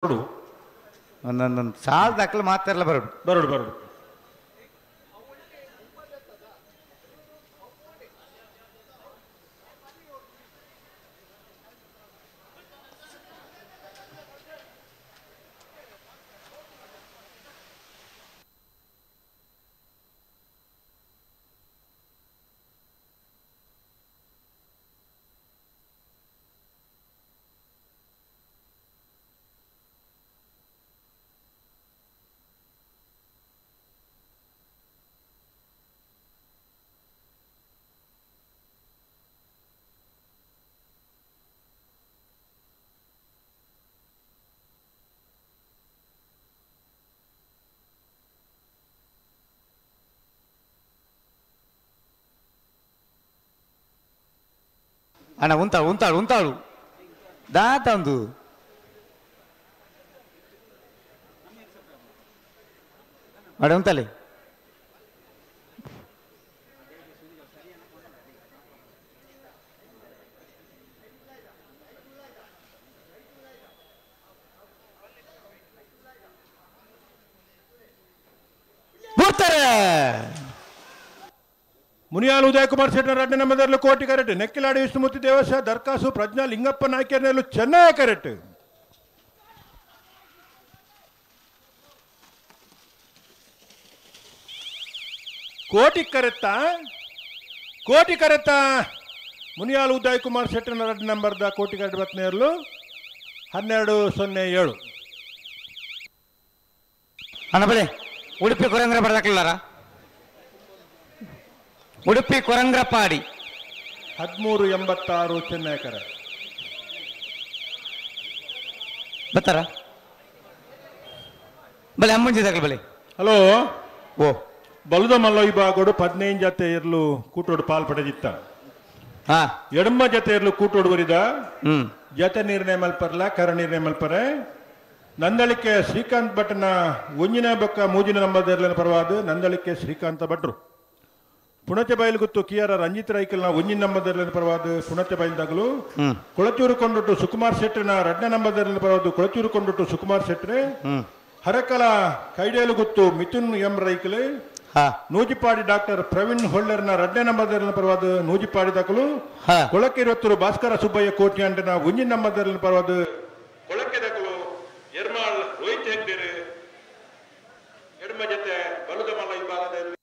ಒಂದೊಂದೊಂದು ಸಾಲ್ ದಾಖಲೆ ಮಾತಾಡಲ್ಲ ಬರೋಡು ಬರೋಡು ಬರೋಡು. ಅಣ್ಣ ಉಂತಾಳು ಉಂತಾಳು ಉಂತಾಳು ದಾತಂದು ಅಡ ಉಂತಲೆ ಬರ್ತಾರೆ. ಮುನಿಯಾಲ್ ಉದಯ್ ಕುಮಾರ್ ಶೆಟ್ಟರ್ ರಡ್ಡ ನಂಬರ್ಲು ಕೋಟಿ ಕರೆಕ್ಟ್, ನೆಕ್ಕಿಲಾಡಿ ವಿಷ್ಣುಮೂರ್ತಿ ದೇವಸ ದರ್ಕಾಸು ಪ್ರಜ್ಞಾ ಲಿಂಗಪ್ಪ ನಾಯ್ಕರ್ನಲ್ಲೂ ಚೆನ್ನೈ ಕರೆಕ್ಟ್. ಕೋಟಿ ಕರೆತ್ತ ಕೋಟಿ ಕರೆತ್ತ ಮುನಿಯಾಲ್ ಉದಯ್ ಕುಮಾರ್ ಶೆಟ್ಟರ್ ರಡ್ಡ ನಂಬರ್ದ ಕೋಟಿ ಕರೆಕ್ಟ್ ಬತ್ನೇರ್ಲು 12:07. ಅಣ್ಣ ಬಲೆ ಉಡುಪಿ ಕೊರಂಗ್ರ ಬರ್ದಾಕ್ಲಾರ ಉಡುಪಿ ಕೊರಂಗ್ರಪಾಡಿ 13:86 ಚೆನ್ನೈ ಕರೆ ಬರ್ತಾರ ಬಲೆ ಅಮ್ಮಂಜಿದಾಗಲಿ ಬಲೆ. ಹಲೋ ಓ ಬಲದ ಮಲ್ಲ ವಿಭಾಗಡು 15 ಜತೆ ಇರ್ಲು ಕೂಟೋಡು ಪಾಲ್ ಪಡೆದಿತ್ತ, ಎಡಮ್ಮ ಜತೆ ಇರ್ಲು ಕೂಟೋಡು ಬರಿದ ಜತೆ ನಿರ್ಣಯ ಮಲ್ಪರ್ಲ ಕರ ನಿರ್ಣಯ ಮಲ್ಪರೆ. ನಂದಳಿಕೆ ಶ್ರೀಕಾಂತ್ ಭಟ್ನ ಒಂಜಿನ ಬೊಕ್ಕ ಮೂಜಿನ ನಂಬರ್ ಪರವಾದ ನಂದಳಿಕೆ ಶ್ರೀಕಾಂತ ಭಟ್ರು. ಪುಣಚೆ ಬಯಲು ಗುತ್ತು ಕಿಯಾರ ರಂಜಿತ್ ರೈಕಲ್ನ ಒಂಜಿನ ನಂಬರ್ ಪರವಾದ ಪುಣಚೆ ಬಯಲ್ದಾಗಲು. ಕೊಳಚೂರು ಕೊಂಡೊಟ್ಟು ಸುಕುಮಾರ್ ಶೆಟ್ಟರ್ನ ರಡ್ನ ನಂಬರ್ ಪರವಾದ ಕೊಳಚೂರು ಕೊಂಡೊಟ್ಟು ಸುಕುಮಾರ್ ಶೆಟ್ರೆ. ಹರಕಲ ಕೈಡೇಲು ಗುತ್ತು ಮಿಥುನ್ ಎಂ ರೈಕಲ್. ನೂಜಿಪಾಡಿ ಡಾಕ್ಟರ್ ಪ್ರವೀಣ್ ಹೊಳ್ಳರ್ನ ರಡ್ನ ನಂಬರ್ ಪರವಾದ ನೂಜಿಪಾಡಿ ದಾಖಲು. ಕೊಳಕಿರೊತ್ತೂರು ಭಾಸ್ಕರ ಸುಬ್ಬಯ್ಯ ಕೋಟಿ ಅಂಟನ ಒಂಜಿನ ನಂಬರ್ ಪರವಾದ ಕೊಳಕೆ ದಾಖಲು. ಎರ್ಮಾಳ್ ರೋಹಿತ್ ಹೆಗ್ಡೇರು ಎಡಮ ಜೊತೆ ಬಲದ ಮಲ್ಲ ವಿಭಾಗದಲ್ಲಿ.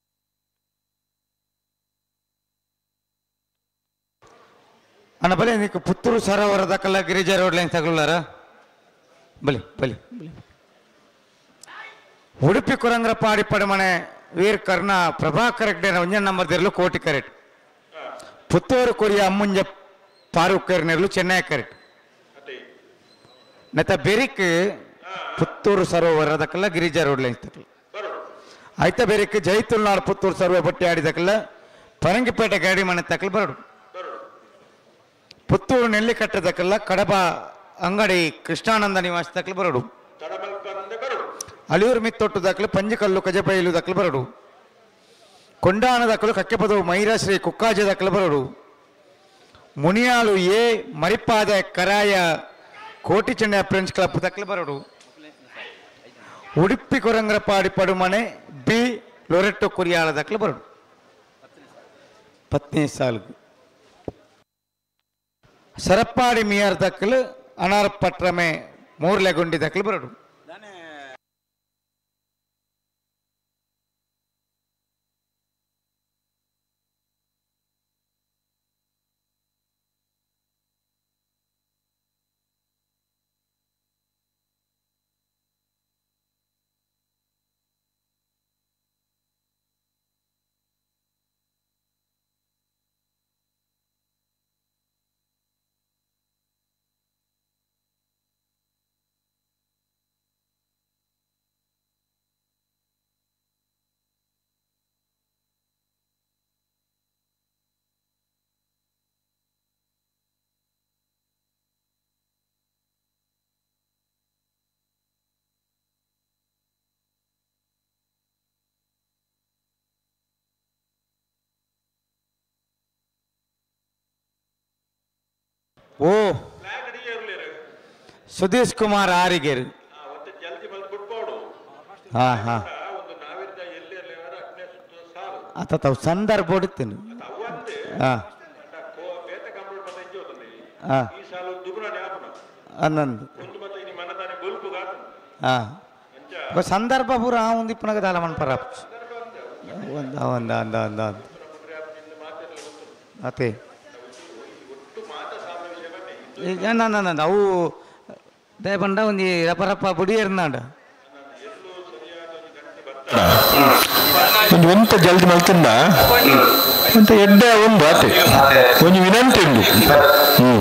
ಅಣ್ಣ ಬಲೆ ನೀಕು ಪುತ್ತೂರು ಸರೋವರ ದಾಖಲ ಗಿರಿಜಾ ರೋಡ್ ಲೈನ್ ತಗೊಳ್ಳಾರ ಬಲಿ ಬಲಿ. ಉಡುಪಿ ಕೊರಂಗ್ರಪಾಡಿ ಪಡಮನೆ ವೀರ್ ಕರ್ಣ ಪ್ರಭಾಕರ್ ಹೆಗ್ಡೆ ಒಂಜನ್ ನಂಬರ್ ದಿರಲು ಕೋಟಿ ಕರೆಕ್ಟ್. ಪುತ್ತೂರು ಕೊರಿಯ ಅಮ್ಮುಂಜ ಫಾರೂಕ್ ನೆರಲು ಚೆನ್ನೈ ಕರೆಕ್ಟ್. ನೆತ್ತ ಬೆರಿಕ್ ಪುತ್ತೂರು ಸರೋವರ ದಕ್ಕಲ್ಲ ಗಿರಿಜಾ ರೋಡ್ ಲೈನ್ ತಕಲ ಆಯ್ತಾ ಬೆರಿಕ್ ಜೈತುಲ್ನಾಡು ಪುತ್ತೂರು ಸರ್ವೆ ಬಟ್ಟಿ ಆಡಿದಕ್ಕಲ್ಲ ಪರಂಗಿಪೇಟೆ ಗಾಡಿ ಮನೆ ತಕಲ್ ಬರಡು. ಪುತ್ತೂರು ನೆಲ್ಲಿಕಟ್ಟದಕ್ಕಲ್ಲ ಕಡಬ ಅಂಗಡಿ ಕೃಷ್ಣಾನಂದ ನಿವಾಸ ತಕಲ್ ಬರಡು. ಅಳಿಯೂರು ಮಿತ್ತೊಟ್ಟು ದಾಖಲು ಪಂಜಕಲ್ಲು ಕಜಬೈಲು ದಾಖಲು ಬರಡು. ಕೊಂಡಾಣ ದಾಖಲು ಕಕ್ಕೆಪದವು ಮೈರಾಶ್ರೀ ಕುಕ್ಕಾಜೆ ದಾಖಲು ಬರಡು. ಮುನಿಯಾಳು ಎ ಮರಿಪಾದ ಕರಾಯ ಕೋಟಿ ಚೆನ್ನೈ ಫ್ರೆಂಡ್ಸ್ ಕ್ಲಬ್ ದಾಖಲು ಬರಡು. ಉಡುಪಿ ಕೊರಂಗ್ರಪಾಡಿ ಪಡುಮನೆ ಬಿ ಲೊರೆಟ್ಟೊ ಕುರಿಯಾಳ ದಾಖಲು ಬರಡು. ಪತ್ನಿ ಸಾಲ್ಗು ಸರಪ್ಪಾಡಿ ಮಿಯಾರ್ ದಾಖಲು ಅನಾರ್ ಪಟ್ರಮೆ ಮೂರ್ಲೆಗುಂಡಿ ದಾಖಲು ಬರಡು. ಓ ಸುಧೀಶ್ ಕುಮಾರ್ ಆರಿಗೇರು ಹಾ ಹಾ ಅತ್ತ ತಾವು ಸಂದರ್ಭ ಹೊಡಿತೀನಿ. ಹಾಂ ಹಾಂ ಅನ್ನಂದು ಹಾಂ ಸಂದರ್ಭ ಪೂರ ಆ ಒಂದು ಇಪ್ಪನಾಗ ದಾಲ ಮನ್ಪರ ಒಂದ ಒಂದ ಅಂದ ಅಂದ ಅಂದ ಅತ್ತೆ ನನ್ನ ಅವು ದಯಪಂಡ ಒಂದು ರಪ್ಪ ರಪ್ಪ ಬುಡಿಯರ್ನಾಡ ಒಂದು ಎಂತ ಜಲ್ದಿ ಮಲ್ತಿಂದ ಅಂತ ಎಡ್ಡೆ ಒಂದು ಆತೆ ಒಂದು ವಿನಂತಿ ಉಂಟು. ಹ್ಞೂ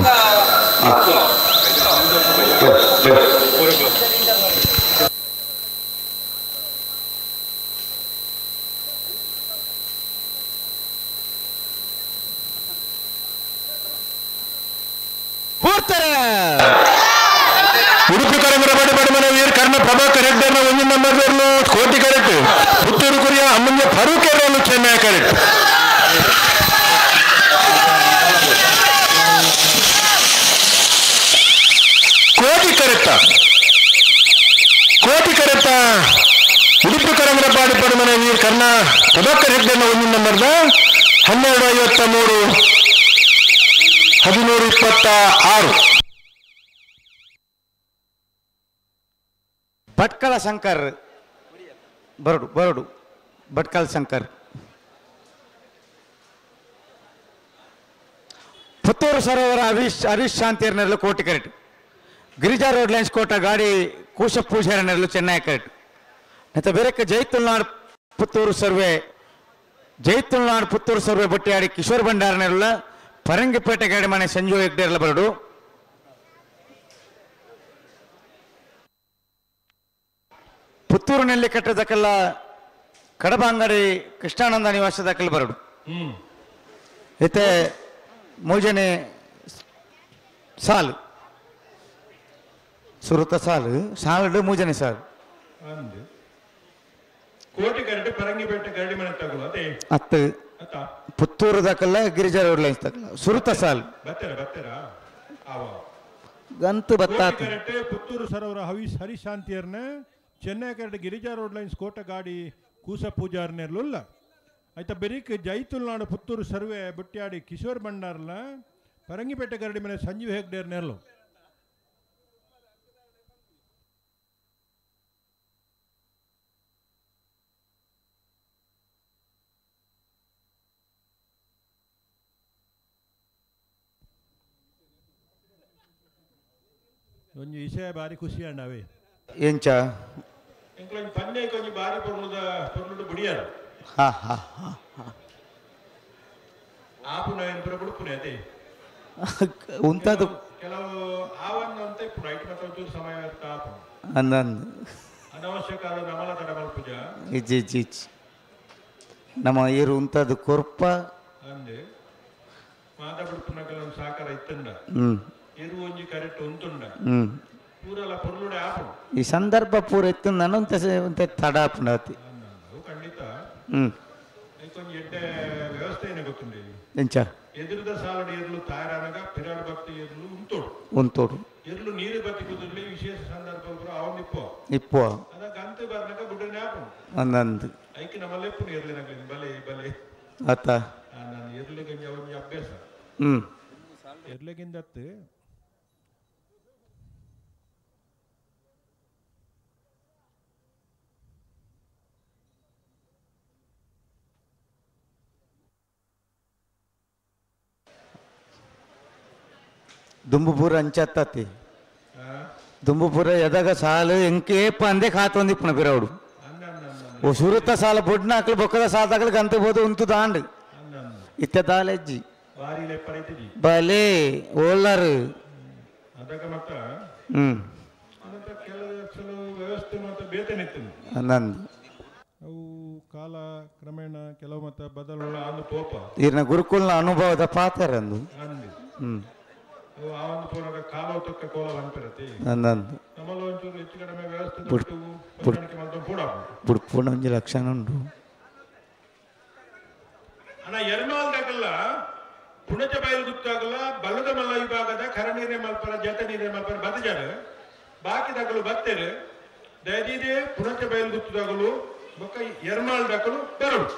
ಉಡುಪಿ ಕರಂಗರ ಬಡಿ ಬಡಮನೆ ವೀರ್ ಕರ್ಣ ಪ್ರಭಾಕರ್ ಹೆಗ್ಡೆನ ಒಂದು ನಂಬರ್ ಕೋಟಿ ಕರೆಕ್ಟ್. ಪುತ್ತೂರು ಕುರಿಯ ಅಮ್ಮಂಜ ಫರೂಕ್ ಎರಲು ಚೆನ್ನೈ ಕರೆಕ್ಟ್. ಕೋಟಿ ಕರೆಕ್ಟ ಕೋಟಿ ಕರೆಕ್ಟ ಉಡುಪಿ ಕರಂಗರ ಪಾಡಿ ಪಡಮನೆ ವೀರ್ ಕರ್ಣ ಪ್ರಭಾಕರ್ ಹೆಗ್ಡೆನ ಒಂದು ನಂಬರ್ದ 12:53 13:26. ಭಟ್ಕಳ ಶಂಕರ್ ಬರಡು ಬರಡು ಭಟ್ಕಳ ಶಂಕರ್ ಪುತ್ತೂರು ಸರೋವರ ಹರೀಶ್ ಹರೀಶ್ ಶಾಂತಿಯರ್ನೆರಳು ಕೋಟಿ ಕರೆಟ್. ಗಿರಿಜಾ ರೋಡ್ ಲೈನ್ಸ್ ಕೋಟ ಗಾಡಿ ಕೂಶ ಪೂಜಾರನೆರಳು ಚೆನ್ನೈ ಕರೆಟ್. ಮತ್ತು ಬೇರೆಕ್ಕೆ ಜೈತುಲ್ನಾಡ್ ಪುತ್ತೂರು ಸರ್ವೆ ಜೈತುಲ್ನಾಡ್ ಪುತ್ತೂರು ಸರ್ವೆ ಬಟ್ಟಿಯಾಡಿ ಕಿಶೋರ್ ಭಂಡಾರನೆರಳ ಪರಂಗಿಪೇಟೆ ಗಾಡಿ ಮನೆ ಸಂಜು ಹೆಗ್ಡೇರ್ಲ ಬರಡು. ಪುತ್ತೂರಿನಲ್ಲಿ ಕಟ್ಟದಕ್ಕೆಲ್ಲ ಕಡಬ ಅಂಗಡಿ ಕೃಷ್ಣಾನಂದ ನಿವಾಸದಕ್ಕೆಲ್ಲ ಬರಡು. ಇತ್ತೆ ಮೂಜನೆ ಸಾಲು ಸುರುತ ಸಾಲು ಸಾಲು ಮೂಜನೆ ಸಾಲು ಕೋಟಿ ಕರೆಕ್ಟ್ ಪರಂಗಿಪೇಟೆ ಗರಡಿ ಮನೆ ತಗೊಳ್ಳು ಅದೇ ಅತ್ತು ಪುತ್ತೂರು ದಾಕಲ್ಲ ಗಿರಿಜಾ ರೋಡ್ ಲೈನ್ಸ್ ತಕಲ್ಲ ಸುರುತ ಸಾಲು ಬತ್ತರ ಬತ್ತರ ಆವ ಗಂತು ಬತ್ತಾತ. ಪುತ್ತೂರು ಸರೋವರ Havish ಹರಿಶಾಂತಿಯರ್ನ Chennai correct Girija road lines Kota ಗಾಡಿ ಕೂಸ ಪೂಜಾರ್ನೆರ್ಲುಲ್ಲ ಆಯ್ತಾ ಬೆರಿಕ್ ಜೈತುಲ್ನಾಡು ಪುತ್ತೂರು ಸರ್ವೆ ಬುಟ್ಯಾಡಿ ಕಿಶೋರ್ ಭಂಡಾರ್ಲ ಪರಂಗಿಪೇಟೆ ಗರಡಿ ಮನೆ ಸಂಜೀವ್ ಹೆಗ್ಡೇರ್ ನೆರಳು. ಒಂಜಿ ವಿಷಯ ಬಾರಿ ಖುಷಿ ಅಣ್ಣವೇ ಎಂಚ ಎಂಕ್ಲೊಂಜಿ ಪನ್ನೆ ಕೊಂಜಿ ಬಾರಿ ಪೊರ್ಲುದ ಪೊರ್ಲುಡು ಬುಡಿಯಾರ. ಹಾ ಹಾ ಹಾ ಆಪುನ ಏನ್ ಪೂರ ಬುಡುಪುನೆ ಅದೇ ಉಂತದು ಕೆಲವು ಆವನ್ನ ಅಂತ ಇಪ್ಪುಡು ಐಟ್ ಮಾತ್ರ ಒಂಚೂರು ಸಮಯ ಆಪು ಅಂದಂದು ಅನವಶ್ಯಕ ಆದ ನಮಲ ತಡ ಮಲ್ಪುಜ ಇಜ್ಜಿ ಇಜ್ಜಿ ಇಜ್ಜಿ ನಮ್ಮ ಏರು ಉಂತದು ಕೊರ್ಪ ಅಂದೆ ಮಾತ ಬುಡುಪುನ ಕೆಲವೊಂದು ಸಾಕಾರ ಇತ್ತಂಡ ಎರು ಒಂಜಿ ಕರೆಕ್ಟ್ ಉಂತುಂಡ ಪೂರಲ ಪೊರ್ಲುಡೆ ಆಪು ಈ ಸಂದರ್ಭ ಪೂರ ಇತ್ತು ನಾನು ತಡ ಆಪುಂಡಾತಿ ಖಂಡಿತ. ಐಕೊಂಜಿ ಎಡ್ಡೆ ವ್ಯವಸ್ಥೆ ಏನೇ ಗೊತ್ತುಂಡು ಎಂಚ ಎದುರುದ ಸಾಲಡು ಎರ್ಲು ತಯಾರಾನಗ ಪಿರಾಡ್ ಭಕ್ತಿ ಎರ್ಲು ಉಂತೋಡು ಉಂತೋಡು ಎರ್ಲು ನೀರು ಬತ್ತಿ ಕುದುರ್ಲಿ ವಿಶೇಷ ಸಂದರ್ಭ ಪೂರ ಅವನಿಪ್ಪೋ ಇಪ್ಪೋ ಅದಾಗ ಅಂತೆ ಬರ್ನಗ ಗುಡ್ಡನೆ ಆಪು ಅಂದಂದು ಐಕೆ ನಮ್ಮಲ್ಲೆಪ್ಪು ಎರ್ಲಿನಗ್ಲಿ ಬಲೆ ಬಲೆ ಆತ ನಾನು ಎರ್ಲಿಗಂಜ ಒಂಜಿ ಅಭ್ಯಾಸ ಎರ್ಲಿಗಿಂದತ್ತು ದುಂಬುಪುರ ಅಂಚತ್ತತಿ ದುಂಬುಪುರ ಎದಾಗ ಸಾಲು ಎಂಕೇಪ ಅಂದೆ ಖಾತೊಂದು ಇಪ್ಪಣ ಬಿರೌಡು ಓ ಸುರುತ ಸಾಲ ಬೊಡ್ನ ಹಾಕಲು ಬೊಕ್ಕದ ಸಾಲ ಗಂತ ಬೋದು ಉಂತು ದಾಂಡು ಇತ್ತ ದಾಲೆಜ್ಜಿ ಬಲೆ ಓಲಾರು ನಂದು ಅವು ಕಾಲ ಕ್ರಮೇಣ ಕೆಲವು ಮತ ಬದಲು ಪೋಪ ಈರ್ನ ಗುರುಕುಲ್ನ ಅನುಭವದ ಪಾತ್ರ ಬುಡ್ಪುಣ ಒಂಜಿ ಲಕ್ಷಣ ಉಂಟು. ಅಣ್ಣ ಎರ್ಮಾಲ್ದಾಗಲ್ಲ ಪುಣಚ ಬಯಲು ಗೊತ್ತಾಗಲ್ಲ ಬಲದ ಮಲ್ಲ ವಿಭಾಗದ ಕರನೀರೇ ಮಲ್ಪರ ಜತ ನೀರೇ ಮಲ್ಪರ ಬದಜಾರ ಬಾಕಿ ದಗಲು ಬತ್ತೇರು ದಯದೀದೆ ಪುಣಚ ಬಯಲು ಗುತ್ತದಾಗಲು ಬೊಕ್ಕ ಎರ್ಮಾಳ್ ದಾಕಲು ಬರಡು.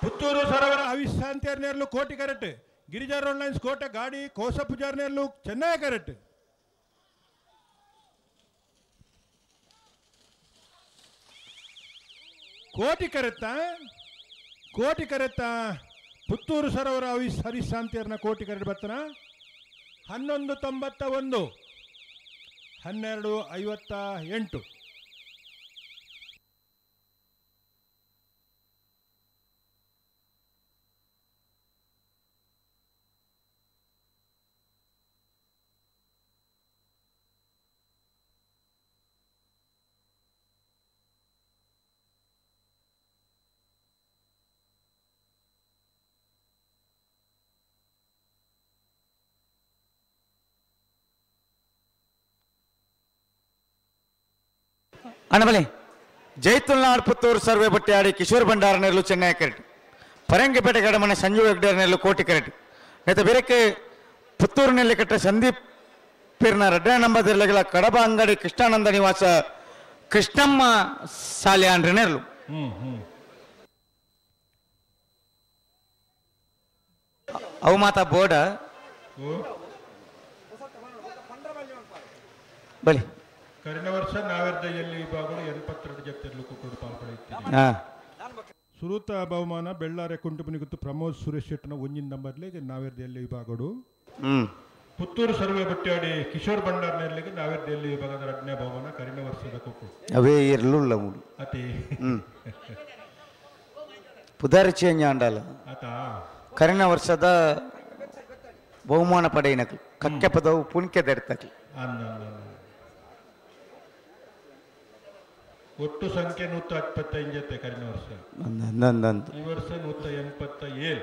ಪುತ್ತೂರು ಸರೋವರ ಹವಿಶಾಂತಿಯರ್ ನೇರ್ಲು ಕೋಟಿ ಕರೆಕ್ಟ್, ಗಿರಿಜಾ ರೋಡ್ ಲೈನ್ಸ್ ಕೋಟೆ ಗಾಡಿ ಕೋಸ ಪೂಜಾರ್ ನೇರ್ಲು ಚೆನ್ನೈ ಕರೆಕ್ಟ್. ಕೋಟಿ ಕರೆತ್ತ ಕೋಟಿ ಕರೆತ್ತ ಪುತ್ತೂರು ಸರೋವರ ಹವಿಶ್ ಹರಿಶಾಂತಿಯರ್ನ ಕೋಟಿ ಕರೆಕ್ಟ್ ಬರ್ತನ 11.91 12.58. ಅಣ್ಣಬಲಿ ಜೈತುಲ್ನಾಡ್ ಪುತ್ತೂರು ಸರ್ವೆ ಬಟ್ಟಿಯಾಡಿ ಕಿಶೋರ್ ಭಂಡಾರ ನೆರಳು ಚೆನ್ನೈ ಕರೆಟ್, ಪರಂಗಿಪೇಟೆ ಗಡಮನೆ ಸಂಜು ಹೆಗ್ಡೇರ್ ನೆರಳು ಕೋಟಿ ಕರೆಟ್, ನೆತ ಬೇರೆಕ್ಕೆ ಪುತ್ತೂರಿನಲ್ಲಿ ಕಟ್ಟ ಸಂದೀಪ್ ಪೀರ್ನ ರಡ್ಡನೇ ನಂಬರ್ ಜಿಲ್ಲೆಗಳ ಕಡಬ ಅಂಗಡಿ ಕೃಷ್ಣಾನಂದ ನಿವಾಸ ಕೃಷ್ಣಮ್ಮ ಸಾಲ್ಯಾನ್ರ ನೆರಳು. ಅವು ಮಾತಾ ಬೋರ್ಡ ಬಲಿ. ಕರಿನ ವರ್ಷ ನಾವೆರ್ದ ಎಲ್ಲಿ ವಿಭಾಗಗಳು 82 ಜಪ್ತಿರ್ಲು ಕೂಟೋಡು ಪಾಲ್ಪಡೆಯುತ್ತೀರಿ. ಸುರೂತ ಬಹುಮಾನ ಬೆಳ್ಳಾರೆ ಕುಂಟುಮನಿಗುತ್ತು ಪ್ರಮೋದ್ ಸುರೇಶ್ ಶೆಟ್ಟನ ಒಂಜಿನ ನಂಬರ್ಲಿ ನಾವೆರ್ದ ಎಲ್ಲಿ ವಿಭಾಗಗಳು. ಪುತ್ತೂರು ಸರ್ವೆ ಬಟ್ಟಿಯಾಡಿ ಕಿಶೋರ್ ಭಂಡಾರ್ ನೇರ್ಲಿಗೆ ನಾವೆರ್ದ ಎಲ್ಲಿ ವಿಭಾಗದ ಎರಡನೇ ಬಹುಮಾನ ಕರಿನ ವರ್ಷದ ಕೊಟ್ಟು ಅವೇ ಇರ್ಲುಲ್ಲ ಅತಿ ಪುದಾರಿ ಚೇಂಜ್ ಆಂಡಲ ಆತ ಕರಿನ ವರ್ಷದ ಬಹುಮಾನ ಪಡೆಯಿನಕ್ಲು ಕಕ್ಕೆ ಪದವು ಪುಣ್ಕೆ ದೆಡ್ತಕ್ಲು. ಒಟ್ಟು ಸಂಖ್ಯೆ 125 ಜೊತೆ ಕರಿನ ವರ್ಷ, ಈ ವರ್ಷ 187.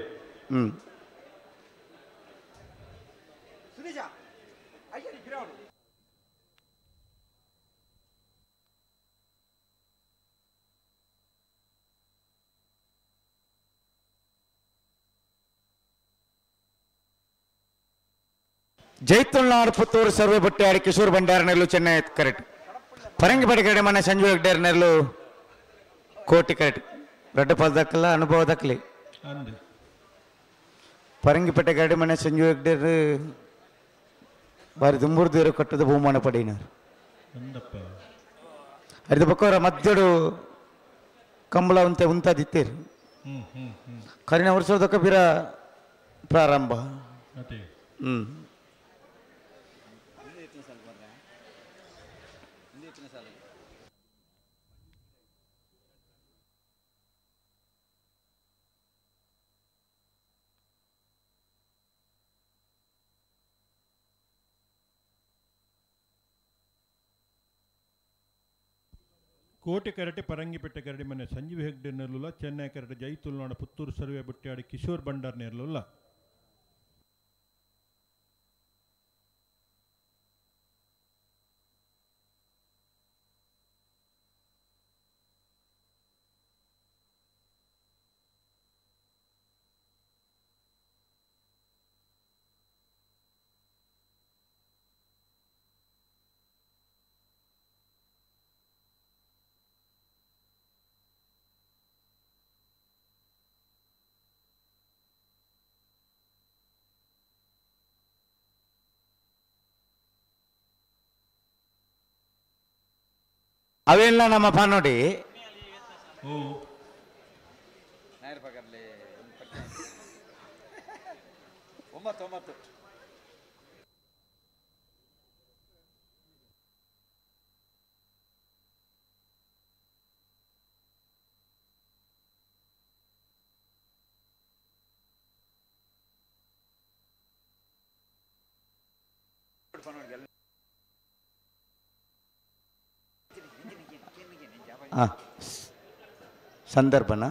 ಜೈತುಲ್ನಾಡ್ ಪುತ್ತೂರು ಸರ್ವೆ ಬಟ್ಟಿಯಾಡಿ ಕಿಶೋರ್ ಭಂಡಾರ ನೆರಳು ಚೆನ್ನೈ ಕರೆಕ್ಟ್, ಪರಂಗಿಪೇಟೆ ಕಡೆ ಮನೆ ಸಂಜು ಹೆಗ್ಡೇರ್ ನೆರಳು ಕೋಟಿ ಕರೆಕ್ಟ್. ದೊಡ್ಡ ಪದಕ್ಕಲ್ಲ ಅನುಭವ ದಕ್ಕಲಿ ಪರಂಗಿಪೇಟೆ ಗಡಿ ಮನೆ ಸಂಜು ಹೆಗ್ಡೇರ್ ಬಾರಿ ದುಂಬುರ್ದೀರು ಕಟ್ಟದ ಬಹುಮಾನ ಪಡೆಯಿನಾರು. ಅರಿದ ಪಕ್ಕವರ ಮಧ್ಯಡು ಕಂಬಳ ಉಂತೆ ಉಂತಾದಿತ್ತೇರು ಕರಿನ ವರ್ಷದಕ್ಕ ಬಿರ ಪ್ರಾರಂಭ. ಕೋಟೆ ಕರಟೆ ಪರಂಗಿಪೇಟೆ ಕರಡಿ ಮನೆ ಸಂಜೀವ್ ಹೆಗ್ಡೆ ನೆರಳುಲ್ಲ, ಚೆನ್ನೈ ಕರಟೆ ಜೈತುಲ್ನಾಡ ಪುತ್ತೂರು ಸರ್ವೆ ಬಟ್ಟಿಯಾಡಿ ಕಿಶೋರ್ ಭಂಡಾರ್ ನೆರಳುಲ್ಲ. ಅವೆಲ್ಲ ನಮ್ಮ ಪಾನೋಡಿ ಸಂದರ್ಭನ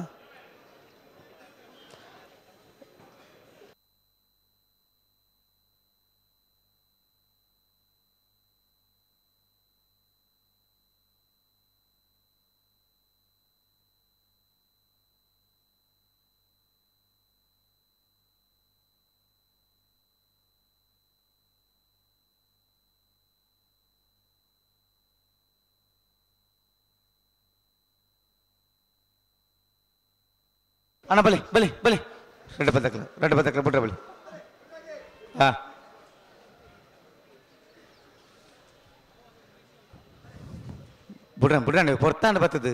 ಅಣ್ಣ ಬಲಿ ಬಲಿ ಬಲಿ ರೆಡ್ ಬದಕ್ಲ ರೆಡ್ ಬದಕ್ಲ ಬಿಟ್ರೆ ಬಲಿ ಹಾಂ ಬಿಡ್ರ ಬಿಡ್ರ ಪೊರ್ತಾಂಡ ಬರ್ತದೆ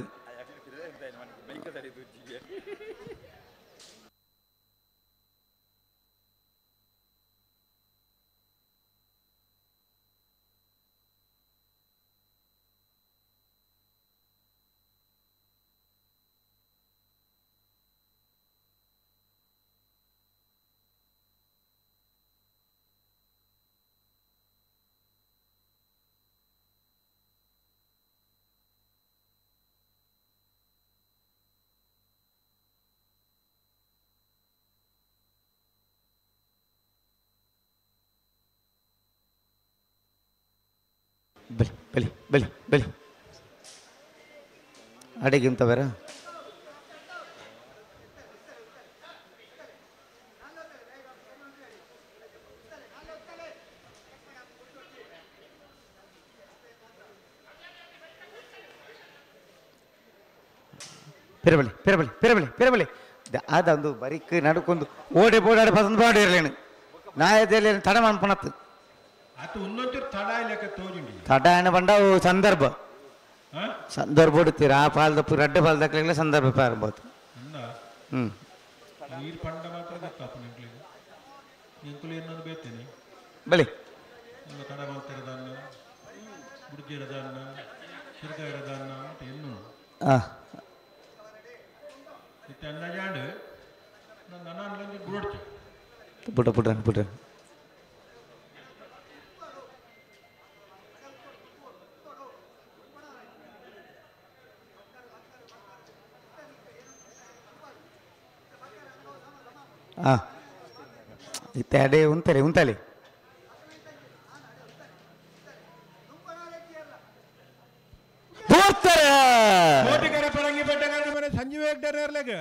ಬಲಿ ಬಲಿ ಬಲಿ ಬಲಿ ಅಡಿಗಿಂತ ಬೇರೆ ಪೆರಬಳಿ ಪೆರಬಳಿ ಪೆರಬಳಿ ಪೆರಬಳಿ ಅದೊಂದು ಬರಿಕ್ ನಡುಕೊಂದು ಓಡಿ ಬೋಡಾಡಿ ಪಸಂದ್ ಬಾಡಿ ಇರಲೇನು ನಾಯದಲ್ಲಿ ತಡ ಮನ್ಪಣತ್ತು ತಡ ಏನ ಬಂಡ ಸಂದರ್ಭ ಸಂದರ್ಭ ಹೊಡಿತೀರ ಆ ಪಾಲ್ದ ರಡ್ಡೆ ಪಾಲ್ದಕ್ಲೆಲ್ಲ ಸಂದರ್ಭ ಪಾರ್ಬೋದು. ಹ್ಞೂ ಬಲಿ ಹಾಂ ಬಿಡ ಬಿಡ್ರ ಬಿಡ್ರ ಹಾಂ ಇತ್ತೆ ಉಂತಲೆ ಉಂತಲೆ Sanjeev Hegde ನೇರ್ಲೆಗ್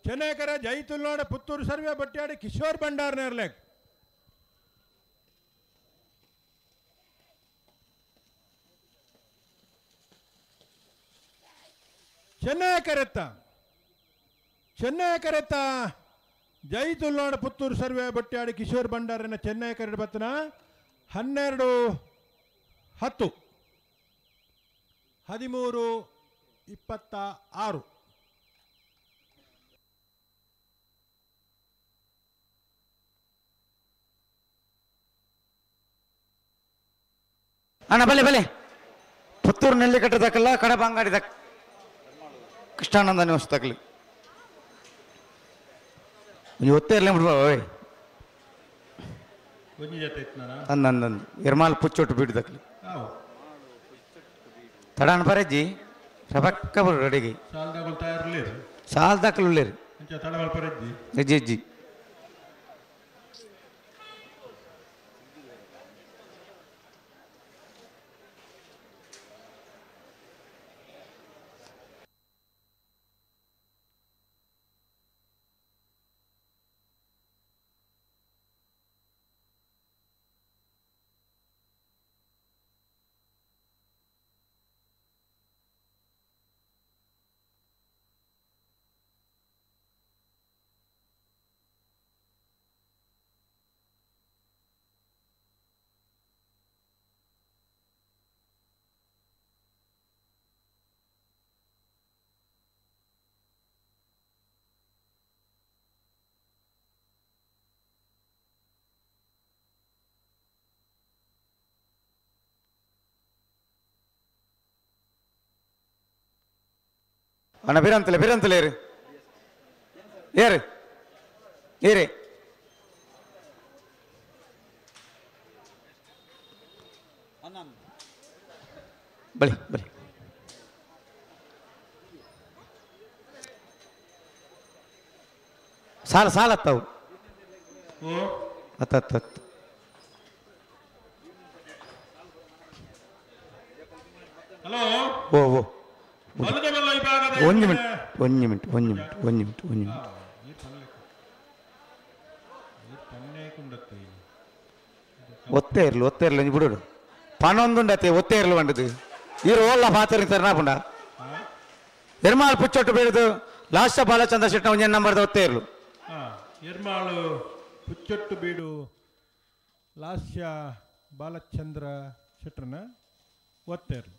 ಚೆನ್ನೈಕರ ಜೈತುಲ್ನಾಡ Puttur survey ಬಟ್ಯಾಡಿ Kishore Bhandar ನೇರ್ಲೆಗ್ ಚೆನ್ನೈಕರೆತ್ತ ಚೆನ್ನೈಕರೆತ್ತ ಜೈತುಲ್ನಾಡ Puttur survey ಬಟ್ಯಾಡಿ Kishore ಭಂಡಾರನ Chennai curd ಬತ್ತನ 12 10 13 26. ಅಣ್ಣ ಬಲೆ ಬಲೆ ಪುತ್ತೂರು ನೆಲ್ಲಿ ಕಟ್ಟದಕ್ಕಲ್ಲ ಕಡಬ ಅಂಗಡಿ ದಕ್ ಕೃಷ್ಣಾನಂದ ನಿವಾಸ ತಗಲಿ ನೀವು ಒತ್ತೆ ಇರಲಿ ಬಿಡ್ಬಾ ಓಯ್ ಅಂದ ಅಂದ ಎರ್ಮಾಲ್ ಪುಚ್ಚೊಟ್ಟು ಬೀಡು ದಕ್ಲಿ ತಡಾನ್ ಬರಜ್ಜಿ ರಬಕ್ಕ ಬರು ರೆಡಿಗೆ ಸಾಲ್ ದಾಖಲು ಅಜ್ಜಿ ಅಜ್ಜಿ ಅಣ್ಣ ಬಿರಂತಲೆ ಬಿರಂತಲೆ ಏರು ಏರು ಏರೇ ಬಳಿ ಬಳಿ ಸಾಲ ಸಾಲ ಹತ್ತವು ಹತ್ತು ಹತ್ತು ಹತ್ತು ಓ ಓ ಒಂದು ಮಿನಿಟ್ ಒಂದು ಮಿನಿಟ್ ಒಂದು ಮಿನಿಟ್ ಒಂದು ಮಿನಿಟ್ ಒಂದು ಮಿನಿಟ್ ಒತ್ತೇ ಇರಲು ಒತ್ತೇ ಇರಲು ಒಂಜಿ ಬಿಡು ಪನೊಂದುಂಡತೆ ಒತ್ತೇ ಇರಲು ಬಂಡದು ಈರು ಓಲ್ಲ ಪಾತ್ರ ತರ್ನಾಪುಂಡ ಎರ್ಮಾಲ್ ಪುಚ್ಚೊಟ್ಟು ಬೀಳುದು ಲಾಸ್ಟ್ ಬಾಲಚಂದ್ರ ಶೆಟ್ಟ ಒಂಜಿ ನಂಬರ್ದ ಒತ್ತೇ ಇರಲು ಎರ್ಮಾಳು ಪುಚ್ಚೊಟ್ಟು ಬೀಡು ಲಾಸ್ಯ ಬಾಲಚಂದ್ರ ಶೆಟ್ಟನ ಒತ್ತೇ ಇರಲು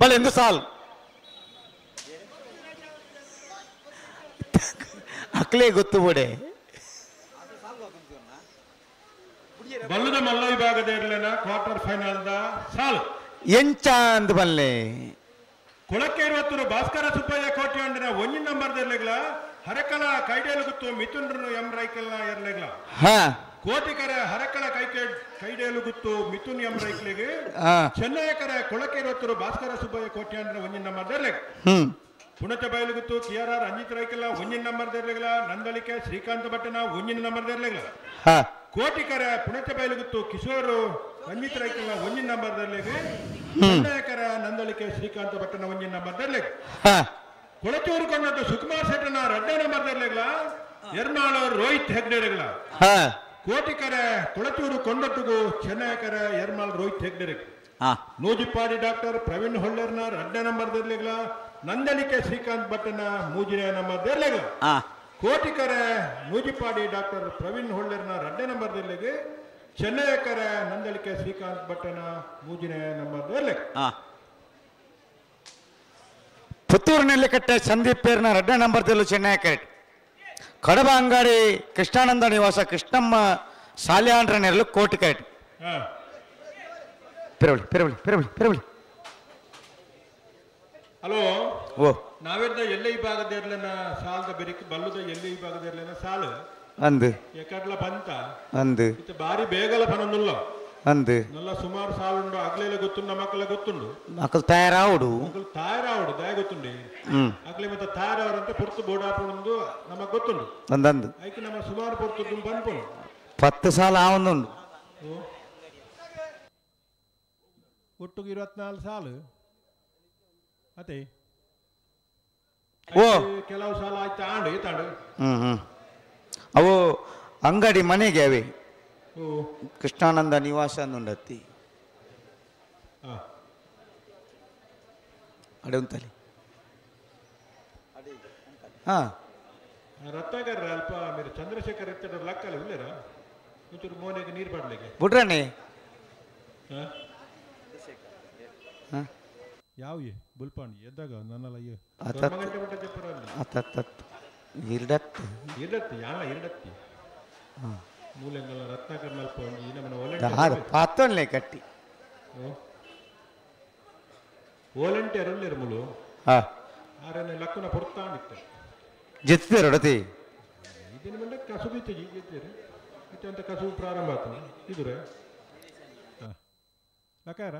ಬಲೆ ಎಂದು ಸಾಲ್ ಅಕ್ಲೇ ಗೊತ್ತು ಬೋಡೆ ಬಲ್ಲದ ಮಲ್ಲ ವಿಭಾಗದ ಇರಲೇನ quarter final the ಸಾಲ್ ಎಂಚ ಅಂದ್ ಬಲ್ಲೆ ಕೊಳಕ್ಕೆ ಇರುವತ್ತರು ಭಾಸ್ಕರ ಸುಬ್ಬಯ್ಯ ಕೋಟಿ ಅಂಡಿನ ಒಂಜಿ ನಂಬರ್ ಇರ್ಲಿಗ್ಲ ಹರಕಲ ಕೈಡೇಲು ಗುತ್ತು ಮಿಥುನ್ರನು ಎಂ ರೈಕಲ್ನ ಇರ್ಲಿಗ್ಲ ಕೋಟಿಕರ ಹರಕಲ ಕೈಡೇಲು ಗುತ್ತು ಮಿಥುನ್ ಎಂ ರೈಕ್ಲಿಗೆ ಚೆನ್ನೈಕರ ಕೊಳಕ್ಕೆ ಇರುವತ್ತರು ಭಾಸ್ಕರ ಸುಬ್ಬಯ್ಯ ಕೋಟಿ ಅಂಡಿನ ಒಂಜಿ ನಂಬರ್ ಇರ್ಲಿಗ್ ಪುಣಚ ಬಯಲುಗುತ್ತು K R R Ranjit ರೈಕಲ್ಲ ಒಂಜಿನ number ಇರ್ಲಿಗ್ಲ ನಂದಳಿಕೆ ಶ್ರೀಕಾಂತ್ ಭಟ್ಟನ ಒಂಜಿನ ನಂಬರ್ ಇರ್ಲಿಗ್ಲ ಕೋಟಿಕರ ಪುಣಚ ಬಯಲುಗುತ್ತು ಕಿಶೋರ್ ರಂಜಿತ್ ರೈಕಲ್ಲ ಒಂಜಿನ ನಂಬರ್ ಇರ್ಲಿಗೆ ಚೆನ್ನೈಕರ ನಂದಳಿಕೆ ಶ್ರೀಕಾಂತ್ ಭಟ್ಟನ ಒಂಜಿನ ನಂಬರ್ ಇರ್ಲಿಗ್ ಕೊಳಚೂರು ಕೊಂಡದ್ದು ಸುಕುಮಾರ್ ಶೆಟ್ಟನ ರಡ್ಡ ನಂಬರ್ ಇರ್ಲಿಗ್ಲ ಎರ್ನಾಳು ರೋಹಿತ್ ಹೆಗ್ಡೆ ಇರ್ಲಿಗ್ಲ ಕೋಟಿಕರ ಕೊಳಚೂರು ಕೊಂಡೊಟ್ಟಿಗೂ ಚೆನ್ನೈಕರ ಎರ್ಮಾಳ್ ರೋಹಿತ್ ಹೆಗ್ಡೆ ನೂಜಿಪ್ಪಾಡಿ ಡಾಕ್ಟರ್ ಪ್ರವೀಣ್ ಹೊಳ್ಳರ್ನ ರಡ್ಡ ನಂಬರ್ ಇರ್ಲಿಗ್ಲ ನಂದಳಿಕೆ ಶ್ರೀಕಾಂತ್ ಭಟ್ಟನ ಮೂಜಿನ ನಂಬರ್ ಇರ್ಲಿಗ್ಲ ಕೋಟಿಕರ ನೂಜಿಪ್ಪಾಡಿ ಡಾಕ್ಟರ್ ಪ್ರವೀಣ್ ಹೊಳ್ಳರ್ನ ರಡ್ಡ ನಂಬರ್ ಇರ್ಲಿಗೆ ಚೆನ್ನೈಕರ ನಂದಳಿಕೆ ಶ್ರೀಕಾಂತ್ ಭಟ್ಟನ ಮೂಜಿನ ನಂಬರ್ ಇರ್ಲಿಗ್ ಪುತ್ತೂರು ನೆಲ್ಲಿಕಟ್ಟೆ ಸಂದೀಪ್ ಪೇರ್ನ ರಡ್ಡ ನಂಬರ್ ದಿಲ್ಲು ಚೆನ್ನೈ ಕರೆಕ್ಟ್ ಕಡಬ ಅಂಗಾಡಿ ಕೃಷ್ಣಾನಂದ ನಿವಾಸ ಕೃಷ್ಣಮ್ಮ ಸಾಲ್ಯಾಂಡ್ರ ನೆರಳು ಕೋಟಿ ಕರೆಕ್ಟ್ ಪೆರವಳಿ ಪೆರವಳಿ ಪೆರವಳಿ ಪೆರವಳಿ ಹಲೋ ಓ ನಾವೆಲ್ಲ ಎಲ್ಲೆ ವಿಭಾಗದ ಇರ್ಲೇನ ಸಾಲದ ಬೆರಿಕ್ ಬಲ್ಲುದ ಎಲ್ಲೆ ವಿಭಾಗದ ಇರ್ಲೇನ ಸಾಲು ಅಂದು ಎಕಡ್ಲ ಬಂತ ಅಂದು ಇತ್ತ ಬಾರಿ ಬೇಗಲ ಪನೊಂದುಲ್ಲ ಅಂದು ನಲ್ಲ ಸುಮಾರು ಸಾಲುಂಡು ಅಗ್ಲೆಲ್ಲ ಗೊತ್ತುಂಡು ನಮ್ಮಕ್ಕಲ ಗೊತ್ತುಂಡು ಅಕಲ್ ತಯಾರಾವುಡು ಅಕಲ್ ತಯಾರಾವುಡು ದಯ ಗೊತ್ತುಂಡು ಅಗ್ಲೆ ಮತ್ತೆ ತಯಾರವರಂತ ಪೊರ್ತು ಬೋಡಾಪುಂಡು ನಮಗ್ ಗೊತ್ತುಂಡು ಅಂದಂದು ಐಕೆ ನಮ್ಮ ಸುಮಾರು ಪೊರ್ತು ಪನ್ಪುಂಡು 10 ಸಾಲ ಆವೊಂದುಂಡು ಒಟ್ಟಿಗೆ 24 ಸಾಲು ಅದೇ ಓ ಕೆಲವು ಸಾಲ ಆಯ್ತು ಆಂಡು ಈತಾಂಡು ಅವು ಅಂಗಡಿ ಮನೆಗೆ ಅವೇ ಕೃಷ್ಣಾನಂದ ನಿವಾಸ ಅಂದುಂಡತ್ತಿ ಅಡೆ ಉಂತಲ್ಲಿ ಹಾ ರತ್ನಾಕರ್ ಅಲ್ಪ ಮೇರೆ ಚಂದ್ರಶೇಖರ್ ಇತ್ತಡ ಲಕ್ಕಲ್ಲ ಉಳ್ಳೇರ ಒಂಚೂರು ಮೋನೆಗೆ ನೀರು ಬಾಡ್ಲಿಕ್ಕೆ ಬಿಡ್ರಣ್ಣೆ ಯಾವ ಬುಲ್ಪಾಣಿ ಎದ್ದಾಗ ನನ್ನಲ್ಲ ಅತ್ತತ್ತು ಇರಡತ್ತು ಇರಡತ್ತಿ ಯಾಣ ಇರಡತ್ತಿ ಮೂಲೆಂಗಲ್ಲ ರತ್ನಾಕರ್ ಮಲ್ಪ ಒಂಜಿ ನಮ್ಮನ ದಾದ ಪಾತೊನ್ಲೆ ಕಟ್ಟಿ ವಾಲಂಟಿಯರ್ ಉಲ್ಲೇರು ಮುಲು ಆರನೆ ಲಕ್ಕುನ ಪೊರ್ತಾಣಿತ್ತೆ ಜಿತ್ತೇರು ಅಡತಿ ಇದಿನ ಮಂಡ ಕಸುಬು ಇತ್ತು ಜಿತ್ತೇರು ಇತ್ತೆ ಅಂತ ಕಸುಬು ಪ್ರಾರಂಭ ಆತು ಇದುರೆ ಲಕಾರ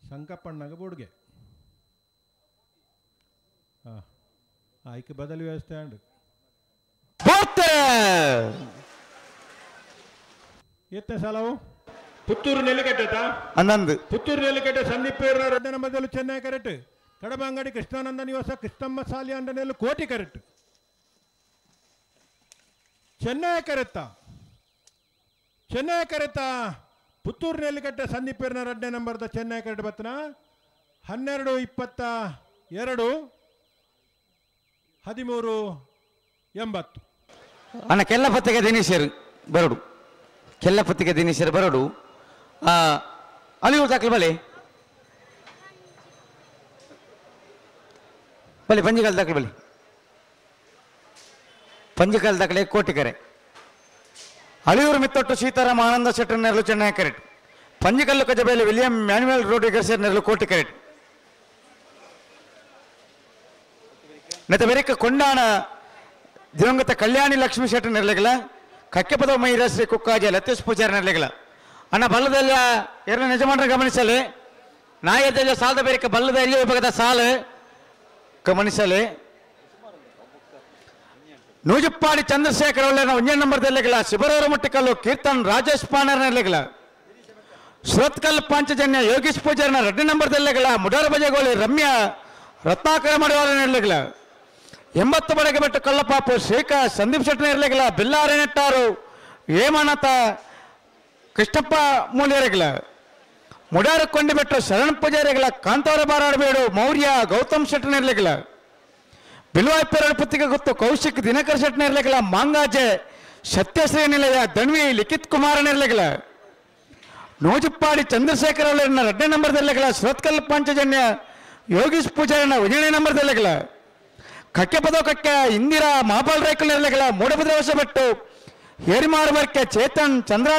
ಸಂಕಪ್ಪಣ್ಣಗ ಬೋಡ್ಗೆ ಹಾಂ ಆಯ್ಕೆ ಬದಲು ವ್ಯವಸ್ಥೆ ಅಂಡು ಎತ್ತ ಸಾಲವು ಪುತ್ತೂರು ನೆಲ್ಲಿಕಟ್ಟೆ ಅಂದಂದು ಪುತ್ತೂರು ನೆಲ್ಲಿಕಟ್ಟೆ ಸಂದೀಪ್ ರಡ್ಡನ ಮೊದಲು ಚೆನ್ನೈ ಕರೆಕ್ಟ್ ಕಡಬಂಗಡಿ ಕೃಷ್ಣಾನಂದ ನಿವಾಸ ಕೃಷ್ಣಮ್ಮ ಸಾಲಿ ಅಂಡನೆಲ್ಲ ಕೋಟಿ ಕರೆಕ್ಟ್ ಚೆನ್ನೈ ಕರೆತ್ತ ಚೆನ್ನೈ ಕರೆತ್ತ ಪುತ್ತೂರು ನೆಲ್ಲಿಕಟ್ಟೆ ಸಂದೀಪ್ ರಡ್ಡನೇ ನಂಬರ್ದ ಚೆನ್ನೈ ಕರೆಕ್ಟ್ ಬತ್ತನ 12 22 13 80 ಅಣ್ಣ ಕೆಲ್ಲಪತ್ತಿಗೆ ದಿನೇಶರು ಬರಡು ಕೆಲ್ಲಪತ್ತಿಗೆ ದಿನೇಶರು ಬರಡು ಅಲ್ಲಿ ದಾಖಲು ಬಲೆ ಬಲೆ ಪಂಜಿಕಾಲ್ ದಾಖಲು ಬಲೆ ಪಂಜಿಕಾಲ್ ದಾಖಲೆ ಕೋಟಿಕರೆ ಅಳಿಯೂರು ಮಿತ್ತೊಟ್ಟು ಸೀತಾರಾಮ ಆನಂದ ಶೆಟ್ಟರ್ ನೆರಳು ಚೆನ್ನೈ ಕರೆಕ್ಟ್ ಪಂಜಿಕಲ್ಲು ಕಜಬೈಲು ವಿಲಿಯಂ ಮ್ಯಾನ್ಯುಯಲ್ ರೋಡ್ರಿಗಸ್ ನೆರಳು ಕೋಟಿ ಕರೆಟ್ ನೆತ ಬೆರಿಕ ಕೊಂಡಾಣ ದಿವಂಗತ ಕಲ್ಯಾಣಿ ಲಕ್ಷ್ಮೀ ಶೆಟ್ಟಿ ನೆರಳಿಗಲ ಕಕ್ಕೆಪದ ಮೈರಶ್ರೀ ಕುಕ್ಕಾಜೆ ಲತೀಶ್ ಪೂಜಾರಿ ನೆರಳಿಗಲ ಅಣ್ಣ ಬಲ್ಲದಲ್ಲ ಎರಡನೇ ಯಜಮಾನರ ಗಮನಿಸಲಿ ನಾಯದಲ್ಲ ಸಾಲದ ಬೇರಿಕ ಬಲ್ಲದ ಎಲ್ಲಿ ವಿಭಾಗದ ಸಾಲು ಗಮನಿಸಲಿ ನೂಜಪ್ಪಾಡಿ ಚಂದ್ರಶೇಖರ್ ಒಳ್ಳೆ ಒಂದೇ ನಂಬರ್ ದಲ್ಲಿಗಲ ಶಿಬರೂರು ಮುಟ್ಟಿಕಲ್ಲು ಕೀರ್ತನ್ ರಾಜೇಶ್ ಪಾನರ್ ನೆರಳಿಗಲ ಸುರತ್ಕಲ್ ಪಾಂಚಜನ್ಯ ಯೋಗೀಶ್ ಪೂಜಾರಿನ ಎರಡನೇ ನಂಬರ್ ದಲ್ಲಿಗಲ ಮುಡಾರ ಬಜೆಗೋಳಿ ರಮ್ಯಾ ರತ್ನಾಕರ ಮಾಡುವವರ ನೆರಳಿಗಲ 80 ಬಡಗೆ ಬೆಟ್ಟು ಕಳ್ಳಪಾಪು ಶ್ರೀಕಾ ಸಂದೀಪ್ ಶೆಟ್ಟಿ ಇರಲಿಲ್ಲ ಬಿಲ್ಲಾರೆ ನೆಟ್ಟಾರು ಹೇಮನಾಥ ಕೃಷ್ಣಪ್ಪ ಮೂಲ್ಯರಿಗಲ ಮುಡಾರ ಕೊಂಡಿಬೆಟ್ಟು ಶರಣ ಪೂಜಾರಿಗಳ ಕಾಂತಾರ ಬಾರಾಡಬೇಡು ಮೌರ್ಯ ಗೌತಮ್ ಶೆಟ್ಟನ ಇರಲಿಲ್ಲ ಬಿಲ್ವಾಯಪೇರಡು ಪುತ್ತಿಗೆ ಗೊತ್ತು ಕೌಶಿಕ್ ದಿನಕರ್ ಶೆಟ್ಟನ ಇರಲಿಲ್ಲ ಮಾಂಗಾಜೆ ಸತ್ಯಶ್ರೀ ನಿಲಯ ದಣ್ವಿ ಲಿಖಿತ್ ಕುಮಾರನ ಇರಲಿಲ್ಲ ನೋಜಪ್ಪಾಡಿ ಚಂದ್ರಶೇಖರ್ ಅವರನ್ನ ಎರಡನೇ ನಂಬರ್ದಲ್ಲಿಗಲ ಸುರತ್ಕಲ್ ಪಾಂಚಜನ್ಯ ಯೋಗೀಶ್ ಪೂಜಾರಿನ ಒಂದನೇ ನಂಬರ್ದಲ್ಲಿಗಲ ಕಕ್ಕೆ ಪದೋ ಕಕ್ಕೆ ಇಂದಿರಾ ಮಹಾಪಾಲ್ ರೈಕಲ್ ಇರಲಿಲ್ಲ ಮೂಡಭದ್ರ ಹೊಸಬೆಟ್ಟು ಹೇರಿಮಾರ್ಬರ್ಕೆ ಚೇತನ್ ಚಂದ್ರ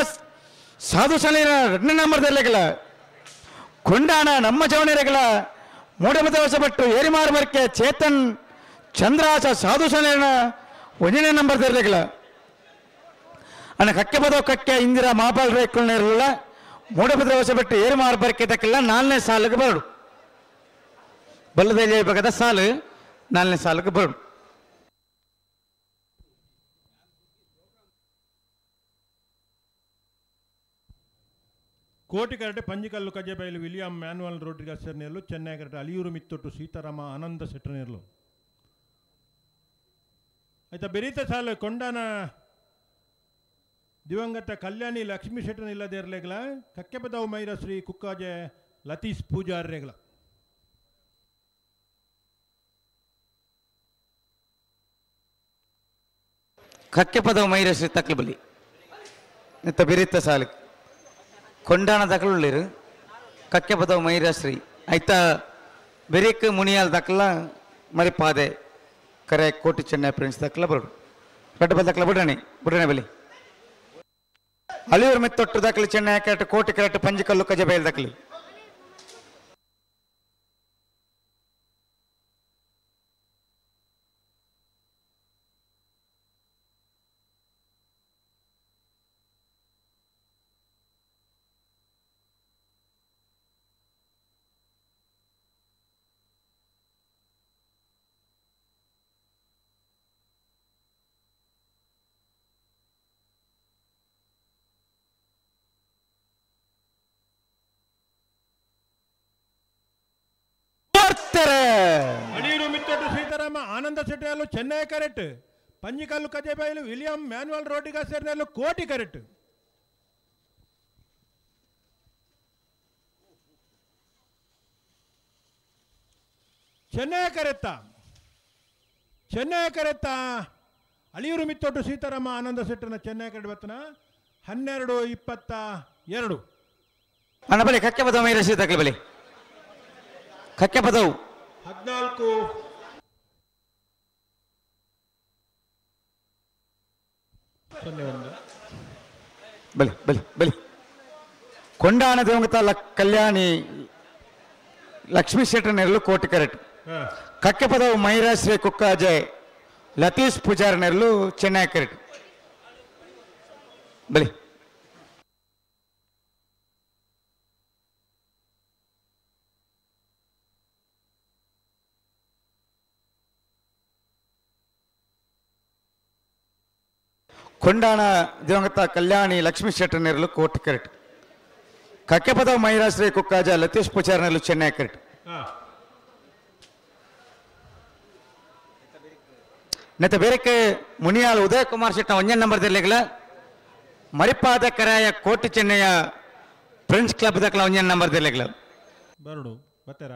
ಸಾಧು ಸಲೀನ ಎರಡನೇ ನಂಬರ್ದಲ್ಲಿಗಲ ಕೊಂಡಾಣ ನಮ್ಮ ಜವಣಿರಗಳ ಮೂಡಭದ್ರ ಹೊಸಬೆಟ್ಟು ಏರಿಮಾರ್ಬರ್ಕೆ ಚೇತನ್ ಚಂದ್ರಾಸ ಸಾಧು ಸಲೀನ ಒಂದನೇ ನಂಬರ್ದಲ್ಲಿಗಲ ಅಣ್ಣ ಕಕ್ಕೆ ಪದೋ ಕಕ್ಕೆ ಇಂದಿರಾ ಮಹಾಪಾಲ್ ರೈಕಲ್ ಇರಲಿಲ್ಲ ಮೂಡಭದ್ರ ಹೊಸಬೆಟ್ಟು ಏರಿಮಾರ್ಬರ್ಕೆ ತಕ್ಕಿಲ್ಲ ನಾಲ್ನೇ ಸಾಲಿಗೆ ಬರಡು ಬಲ್ಲದಲ್ಲಿ ವಿಭಾಗದ ಸಾಲು ನಾಲ್ನೇ ಸಾಲಿಗೆ ಬರಡು. ಕೋಟಿ karate Panjikallu ಕಜೆಬೈಲು William manual Rodrigues ನೆರಳು ಚೆನ್ನೈ ಕರಟೆ ಅಲಿಯೂರು ಮಿತ್ತೊಟ್ಟು ಸೀತಾರಾಮ ಆನಂದ ಸೆಟ್ಟನೇರ್ಲು ಆಯ್ತಾ ಬೆರೀತ ಸಾಲು ಕೊಂಡಾನ ದಿವಂಗತ ಕಲ್ಯಾಣಿ ಲಕ್ಷ್ಮೀ ಶೆಟ್ಟನ ಇಲ್ಲದೆ ಇರಲೇಗಲ ಕಕ್ಕೆಪದವು ಮೈರ ಶ್ರೀ ಕುಕ್ಕಾಜೆ ಲತೀಶ್ ಪೂಜಾರ್ರೇಗಲ. ಕಕ್ಕೆಪದವು ಮೈರ ಶ್ರೀ ತಕ್ಲಬಲಿ ನಿತ್ತ ಬಿರಿತ ಸಾಲು ಕೊಂಡಾಣ ದಕ್ಕಲುಳ್ಳಿರು ಕಕ್ಕೆಪದವು ಮೈರಶ್ರೀ ಆಯ್ತಾ ಬೆರಿಕ್ ಮುನಿಯಾಲ್ ದಕ್ಕಲ ಮರಿಪಾದೆ ಕರೆ ಕೋಟಿ ಚೆನ್ನೈ ಪ್ರಿನ್ಸ್ ದಕ್ಕಲ ಬರೋಡು ರಡ್ಡ ಬಲ್ ದಕ್ಕಲ ಬುಡಣೆ ಬುಡಣೆ ಬಲಿ ಅಳಿಯೂರು ಮೆತ್ತೊಟ್ಟು ದಾಖಲೆ ಚೆನ್ನೈ ಕರೆಕ್ಟ್ ಕೋಟಿ ಕರೆಕ್ಟ್ ಪಂಜಿಕಲ್ಲು ಕಜಬೈಲ್ ದಾಖಲೆ. ಅಳಿಯೂರು ಮಿತ್ತೊಟ್ಟು ಸೀತಾರಾಮ ಆನಂದ ಶೆಟ್ಟಿಯಲ್ಲೂ Chennai correct Panjikallu Kajebailu William Manuel Rodrigues ಸೇರಿನಲ್ಲೂ ಕೋಟಿ ಕರೆಕ್ಟ್. ಚೆನ್ನೈ ಕರೆತ್ತ ಚೆನ್ನೈ ಕರೆತ್ತ ಅಳಿಯೂರು ಮಿತ್ತೊಟ್ಟು ಸೀತಾರಾಮ ಆನಂದ ಶೆಟ್ಟನ ಚೆನ್ನೈ ಕರೆಕ್ಟ್ ಬತ್ತನ 12:22. ಅಣ್ಣ ಬಲಿ ಕಕ್ಕೆ ಪದವು ಮೈರ ಸೀತಾಕಲಿ ಬಲಿ ಕಕ್ಕೆ ಪದವು 14 01. ಬಲಿ ಬಲಿ ಬಲಿ ಕೊಂಡಾಣ ದೇವಂಗತ ಕಲ್ಯಾಣಿ ಲಕ್ಷ್ಮೀ ಶೆಟ್ಟರ್ ನೆರಳು ಕೋಟಿ ಕರೆಕ್ಟ್ ಕಕ್ಕೆ ಪದವು ಮೈರಾಶ್ರೀ ಕುಕ್ಕಾಜೆ ಲತೀಶ್ ಪೂಜಾರಿ ನೆರಳು ಚೆನ್ನೈ ಕರೆಕ್ಟ್ ಬಲಿ. ಕೊಂಡಾಣ ದಿವಂಗತ ಕಲ್ಯಾಣಿ ಲಕ್ಷ್ಮೀ ಶೆಟ್ಟರ್ ನೆರಳು ಕೋಟಿ ಕರೆಕ್ಟ್ ಕಕ್ಕೆಪದವು ಮೈರಾಶ್ರೀ ಕುಕ್ಕಾಜ ಲತೀಶ್ ಪೂಜಾರಿ ನೆರಳು ಚೆನ್ನೈ ಕರೆಕ್ಟ್. ನೆತ್ತ ಬೇರೆಕ್ಕೆ ಮುನಿಯಾಲ್ ಉದಯ ಕುಮಾರ್ ಶೆಟ್ಟ ಒಂದೇ ನಂಬರ್ ದಿರ್ಲಿಗಲ ಮರಿಪಾದ ಕರಾಯ ಕೋಟಿ ಚೆನ್ನೈಯ ಫ್ರೆಂಡ್ಸ್ ಕ್ಲಬ್ ದಕ್ಕಲ ಒಂದೇ ನಂಬರ್ ದಿರ್ಲಿಗಲ ಬರಡು ಬತ್ತಾರ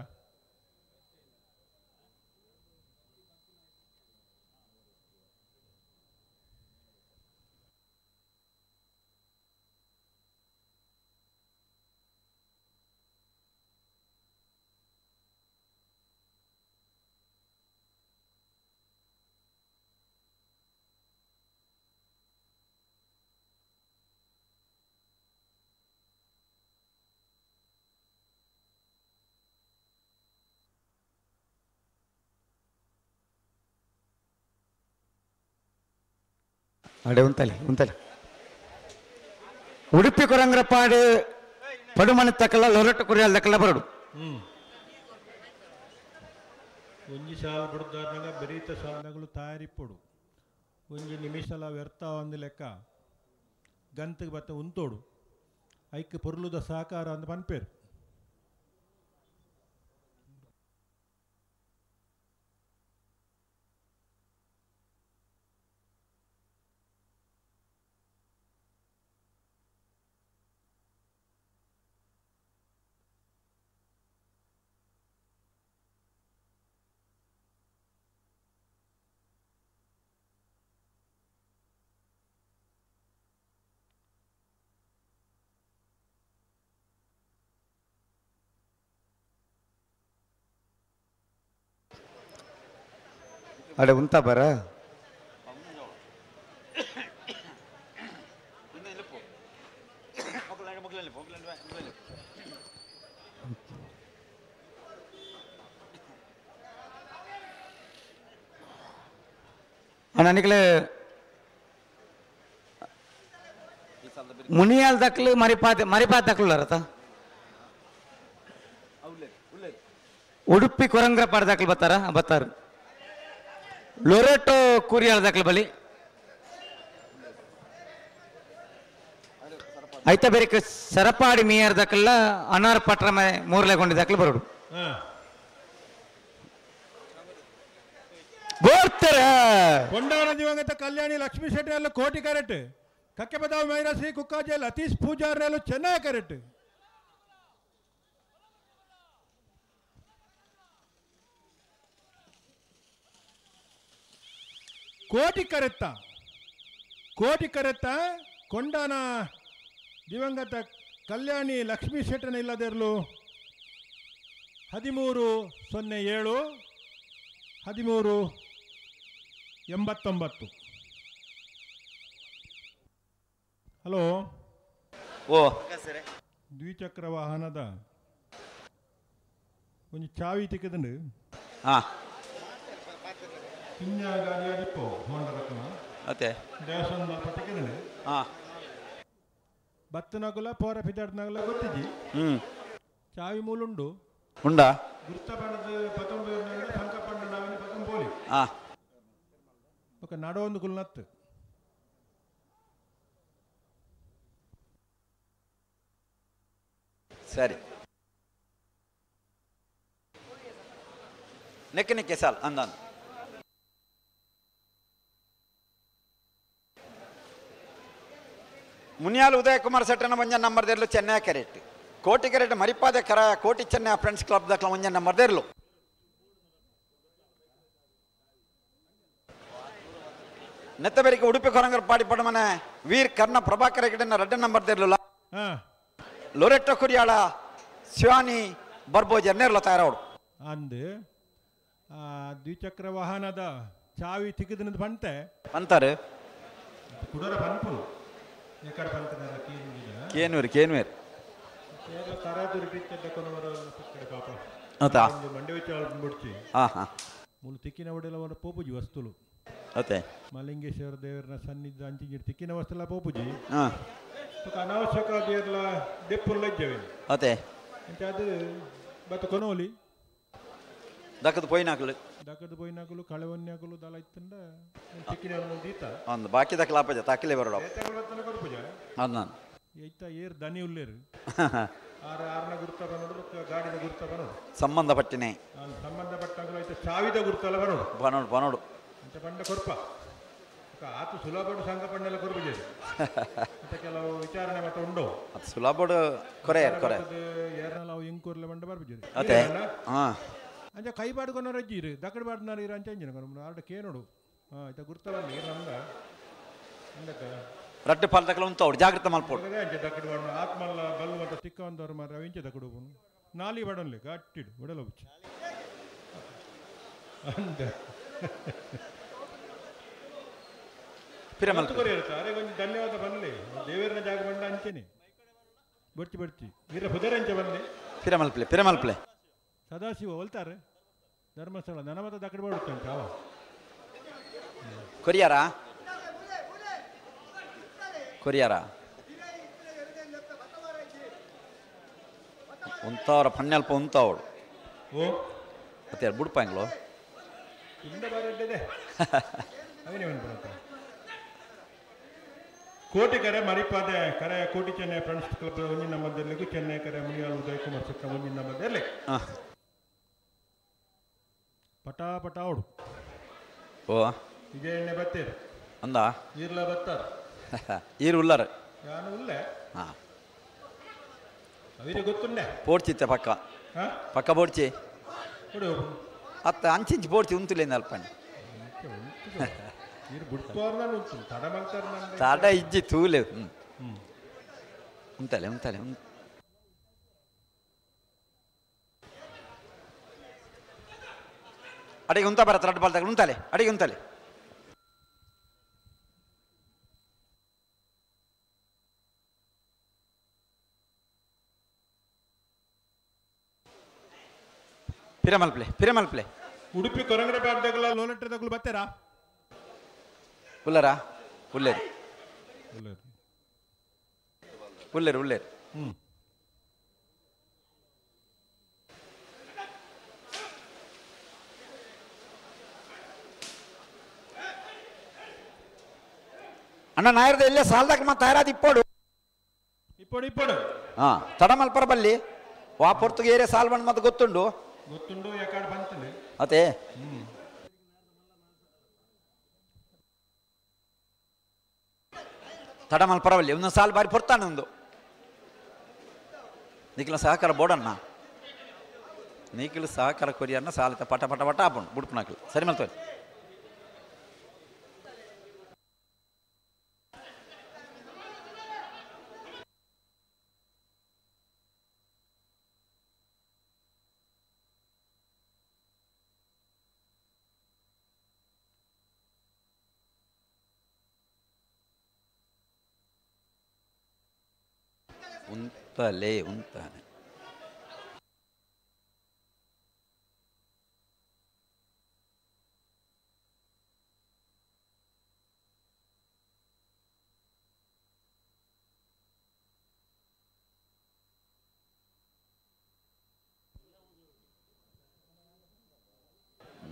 ಅಡೆ ಉಂತಲಿ ಉಂತಲಿ ಉಡುಪಿ ಕೊರಂಗ್ರಪಾಡು ಪಡುಮನೆ ತಕ್ಕಲ್ಲ ಲೊರಟ್ಟು ಕುರಿಯಾಲ್ ತಕ್ಕಲ್ಲ ಬರಡು ಒಂಜಿ ಸಾಲ ಬಡ್ದಾರ್ನಾಗ ಬೆರೀತ ಸಾಲಗಳು ತಯಾರಿಪ್ಪಡು ಒಂಜಿ ನಿಮಿಷಲ ವ್ಯರ್ಥ ಒಂದು ಲೆಕ್ಕ ಗಂತಿಗೆ ಬತ್ತ ಉಂತೋಡು ಐಕ್ ಪೊರ್ಲುದ ಸಹಕಾರ ಅಂದ್ ಪನ್ಪೇರು ಅಡೆ ಉಂತ ಬರ ನನಗೆ ಮುನಿಯಾಲ್ ದಕ್ಲು ಮರಿಪಾದ ಮರಿಪಾದ ದಕ್ಲು ಅರ್ಥ ಉಡುಪಿ ಕೊರಂಗ್ರ ಪಾಡ್ದಾಕ್ಲು ಬರ್ತಾರ ಬರ್ತಾರ ಲೊರೆಟೋ ಕೂರಿಯಾಳ ದಾಖಲೆ ಬಲಿ ಐತ ಬೇರೆ ಸರಪಾಡಿ ಮೀಯರ್ ದಾಖಲ ಅನಾರ್ ಪಟ್ರ ಮನೆ ಮೂರ್ಲೆ ಗೊಂಡಿ ದಾಖಲೆ ಬರೋಡು ಬೋರ್ತರ ಕೊಂಡಾಣ ದಿವಂಗತ ಕಲ್ಯಾಣಿ ಲಕ್ಷ್ಮೀ ಶೆಟ್ಟಿ ಅಲ್ಲ ಕೋಟಿ ಕರೆಕ್ಟ್ ಕಕ್ಕೆಪದಾವ್ ಮೈರಾಸಿ ಕುಕ್ಕಾಜೆ ಲತೀಶ್ ಪೂಜಾರ್ನೆಲ್ಲ ಚೆನ್ನಾಗಿ ಕರೆಕ್ಟ್ ಕೋಟಿ ಕರೆತ್ತ ಕೋಟಿ ಕರೆತ್ತ ಕೊಂಡಾನ ದಿವಂಗತ ಕಲ್ಯಾಣಿ ಲಕ್ಷ್ಮೀ ಶೆಟ್ಟನ ಇಲ್ಲದಿರಲು 13:07 13:89. ಹಲೋ ಓ ದ್ವಿಚಕ್ರ ವಾಹನದ ಒಂದು ಚಾವಿ ತಿಕ್ಕದಂಡು ಕಿನ್ನ ಗಾಡಿ ಅಡಿಪೋ ಹೋಂಡ ರಕಮ ಅತ್ತೆ ದೇವಸ್ಥಾನ ಪಟ್ಟಿಕೆದಂಡು ಬತ್ತನಗುಲ ಪೋರ ಪಿದಾಡ್ನಗುಲ ಗೊತ್ತಿಜಿ ಚಾವಿ ಮೂಲುಂಡು ಉಂಡಾ ಗುರ್ತ ಬಣ್ಣದ ಪತೊಂಬ ಸಂಕ ಪಂಡ ನಾವಿನ ಪತೊಂಬೋಲಿ ఒక ನಡೊಂದು ಕುಲ್ನತ್ತು ಸರಿ ನೆಕ್ಕೆ ನೆಕ್ಕೆ ಸಾಲ್ ಅಂದಾನ್ ಮುನಿಯಾಲ್ ಉದಯ ಕುಮಾರ್ ಸೆಟ್ಟನ ಒಂಜ ನಂಬರ್ ದೇರ್ಲು ಚೆನ್ನೈ ಕರೆಕ್ಟ್ ಕೋಟಿ ಕರೆಕ್ಟ್ ಮರಿಪಾದೆ ಕರ ಕೋಟಿ ಚೆನ್ನೈ ಫ್ರೆಂಡ್ಸ್ ಕ್ಲಬ್ ದಕ್ಲ ಒಂಜ ನಂಬರ್ ದೇರ್ಲು ನೆತ್ತಬೇರಿಗೆ ಉಡುಪಿ ಕೊರಂಗರ್ ಪಾಡಿ ಪಡಮನೆ ವೀರ್ ಕರ್ಣ ಪ್ರಭಾಕರ ಗಿಡನ ರಡ್ಡ ನಂಬರ್ ದೇರ್ಲು ಲೊರೆಟ್ಟೋ ಕುರಿಯಾಳ ಶಿವಾನಿ ಬರ್ಬೋಜರ್ ನೇರ್ಲ ತಯಾರವಡು ಅಂದು ದ್ವಿಚಕ್ರ ವಾಹನದ ಚಾವಿ ತಿಕ್ಕಿದ ಬಂತೆ ಅಂತಾರೆ ಕುಡರ ಪನ್ಪುನು ಎಕಡೆ ಕೇನ್ವೇರು ಕೇನ್ವೇರು ಮೂಲು ತಿಕ್ಕಿನ ಒಡೆಲ ಪೋಪುಜಿ ವಸ್ತುಲು ಅತ್ತೆ ಮಲಿಂಗೇಶ್ವರ ದೇವರನ ಸನ್ನಿಧ ಅಂಚಿಂಜಿಡ್ ತಿಕ್ಕಿನ ವಸ್ತುಲ ಪೋಪುಜಿ ಅನಾವಶ್ಯಕ ದೇರ್ಲ ದೆಪ್ಪುಲ್ಲ ಇದ್ದೇವೆ ಅತ್ತೆ ಅಂಚ ಅದು ಬತ್ತ ಕೊನೋಲಿ ದಕ್ಕದ ಪೋಯಿನಾಕಲು ದಕ್ಕದ ಪೋಯಿನಾಕಲು ಕಳೆವನ್ಯಾಕಲು ದಲ ಇತ್ತಂಡ ತಿಕ್ಕಿನ ದೀತ ಒಂದು ಬಾಕಿ ದಕ್ಕಲ ಆಪಜ ತಾಕಿಲೆ ಬರೋಡ ಕೊರ್ಪುಜ ಅದು ನಾನು ಐತ ಏರ್ ದನಿ ಉಲ್ಲೇರು ಆರ ಆರನ ಗುರ್ತ ಬನ್ನೋಡು ಗಾಡಿದ ಗುರ್ತ ಬನ್ನೋಡು ಸಂಬಂಧಪಟ್ಟಿನೇ ಸಂಬಂಧಪಟ್ಟಾಗಲೂ ಐತ ಚಾವಿದ ಗುರ್ತಲ್ಲ ಬರೋಡು ಬನೋಡು ಬನೋಡು ಅಂತ ಬಂಡ ಕೊರ್ಪ ಆತು ಸುಲಭಡು ಸಂಘ ಪಂಡೆಲ್ಲ ಕೊರ್ಪುಜ ಅಂತ ಕೆಲವು ವಿಚಾರಣೆ ಮತ್ತೆ ಉಂಡು ಅದು ಸುಲಭಡು ಕೊರೆ ಕೊರೆ ಏರ್ನಲ್ಲ ಅವು ಹೆಂಗ್ ಕೊರ್ಲೆ ಬಂಡ ಬರ್ಪುಜ ಅದೇ ಹಾಂ ಅಂಚ ಕೈ ಬಾಡ್ಕೊನೋ ರಜ್ಜಿ ಇರು ದಕ್ಕಡ ಬಾಡ್ನಾರ ಇರು ಅಂಚ ಅಂಜಿನ ಆರ್ಡ ಕೇನೋಡು ಹಾಂ ಆಯ್ತಾ ಗುರ್ತಲ್ಲ ನೀರು ನಮ್ದ ಅಂದಕ್ಕ ರಡ್ಡು ಪಾಲ್ದಕ್ಕಲ ಉಂಟು ಜಾಗ್ರತೆ ಮಲ್ಪೋಡು ಅಂಚೆ ದಕ್ಕಡ ಬಾಡ್ನ ಆತ್ಮಲ್ಲ ಬಲ್ಲು ಅಂತ ತಿಕ್ಕ ಒಂದವ್ರು ಮಾರ ಅವಿಂಚೆ ದಕ್ಕಡು ಹೋಗುನು ನಾಲಿ ಬಡನ್ಲಿ ಗಟ್ಟಿಡು ಒಡಲ ಬುಚ್ಚಿ ಅಂದ ಅರೆ ಕೊಂಚ ಧನ್ಯವಾದ ಬನ್ಲಿ ದೇವರನ ಜಾಗ ಬಂಡ ಅಂಚೆನೆ ಬರ್ಚಿ ಬರ್ಚಿ ವೀರ ಪುದರ ಅಂಚೆ ಬನ್ಲಿ ಪಿರಮಲ್ಪ್ಲೆ ಪಿರಮಲ್ಪ್ಲೆ ಸದಾಶಿವ ಹೋಲ್ತಾರೆ ಧರ್ಮಸ್ಥಳ ನನ್ನ ಮತ ದಕ್ಕಡ ಬಾಡುತ್ತಂತ ಅವ ಕೊರಿಯಾರ ಕೊರಿಯಾರ ಉಂತಾವರ ಪನ್ನೆಲ್ಪ ಉಂತಾವಳು ಓ ಮತ್ತೆ ಬುಡ್ಪಾಂಗ್ಲು ಕೋಟಿ ಕರೆ ಮರಿಪಾದೆ ಕರೆ ಕೋಟಿ ಚೆನ್ನೈ ಫ್ರೆಂಡ್ಸ್ ಕ್ಲಬ್ ಒಂಜಿನ ಮಧ್ಯದಲ್ಲಿ ಚೆನ್ನೈ ಕರೆ ಮುನಿಯಾಲ್ ಉದಯ್ ಕುಮಾರ್ ಸಿಕ್ಕ ಒಂಜಿನ ಮಧ್ಯದಲ್ಲಿ ಪಟಾ ಪಟಾ ಓಡು ಓ ವಿಜಯ ಎಣ್ಣೆ ಬತ್ತೀರಿ ಅಂದ ಈರ್ಲ ಬತ್ತಾರ ಈರು ಉಲ್ಲಾರ ನಾನು ಉಲ್ಲೆ ಹಾಂ ಅವಿಗೆ ಗೊತ್ತುಂಡೆ ಪೋಡ್ಚಿತ್ತೆ ಪಕ್ಕ ಪಕ್ಕ ಪೋಡ್ಚಿ ಅತ್ತ ಅಂಚಿಂಚಿ ಪೋಡ್ಚಿ ಉಂತುಲೇನು ಅಲ್ಪಣಿ ತಡ ಇಜ್ಜಿ ತೂಲೆ ಉಂತಲೆ ಉಂತಲೆ ಅಡಿಗೆ ಉಂತ ಬರತ್ತ ರಡ್ಡು ಬಾಲ್ ತಗೊಂಡು ಉಂತಲೆ ಅಡಿಗೆ ಉಂತಲೆ ಪಿರಮಲ್ಪ್ಲೆ ಪಿರಮಲ್ಪ್ಲೆ ಉಡುಪಿ ಕೊರಂಗರ ಬ್ಯಾಡ್ದಾಗಲ ಲೋಲೆಟ್ರದಾಗಲು ಬತ್ತೀರಾ ಉಲ್ಲರಾ ಉಲ್ಲೇರು ಉಲ್ಲೇರು ಉಲ್ಲೇರು ಅಣ್ಣ ನಾಯರ್ದ ಎಲ್ಲೇ ಸಾಲದಾಗ ಮತ್ತೆ ತಯಾರಾದ ಇಪ್ಪೋಡು ಇಪ್ಪೋಡು ಇಪ್ಪೋಡು ಹಾ ತಡಮಲ್ಪರ ಬಲ್ಲಿ ವಾ ಪೊರ್ತುಗೆ ಏರಿಯಾ ಸಾಲ್ ಬಂದ್ ಮತ್ತೆ ಗೊತ್ತುಂಡು ಗೊತ್ತುಂಡು ಯಾಕಾಡ್ ಬಂತಲೆ ಅದೇ ತಡಮಲ್ ಪರವಲ್ಲಿ ಒಂದೊಂದು ಸಾಲು ಬಾರಿ ಪೊರ್ತಾನೆ ಒಂದು ನಿಖಿಲ ಸಹಕಾರ ಬೋಡಣ್ಣ ನಿಖಿಲ್ ಸಹಕಾರ ಕೊರಿಯನ್ನ ಸಾಲತ ಪಟ ಪಟ ಪಟ ಆಪುಂಡು ಬುಡ್ಪುನಾಕಲು ಸರಿ ಮಲ್ತೋರಿ ಉಂತಲೇ ಉಂತಾನೆ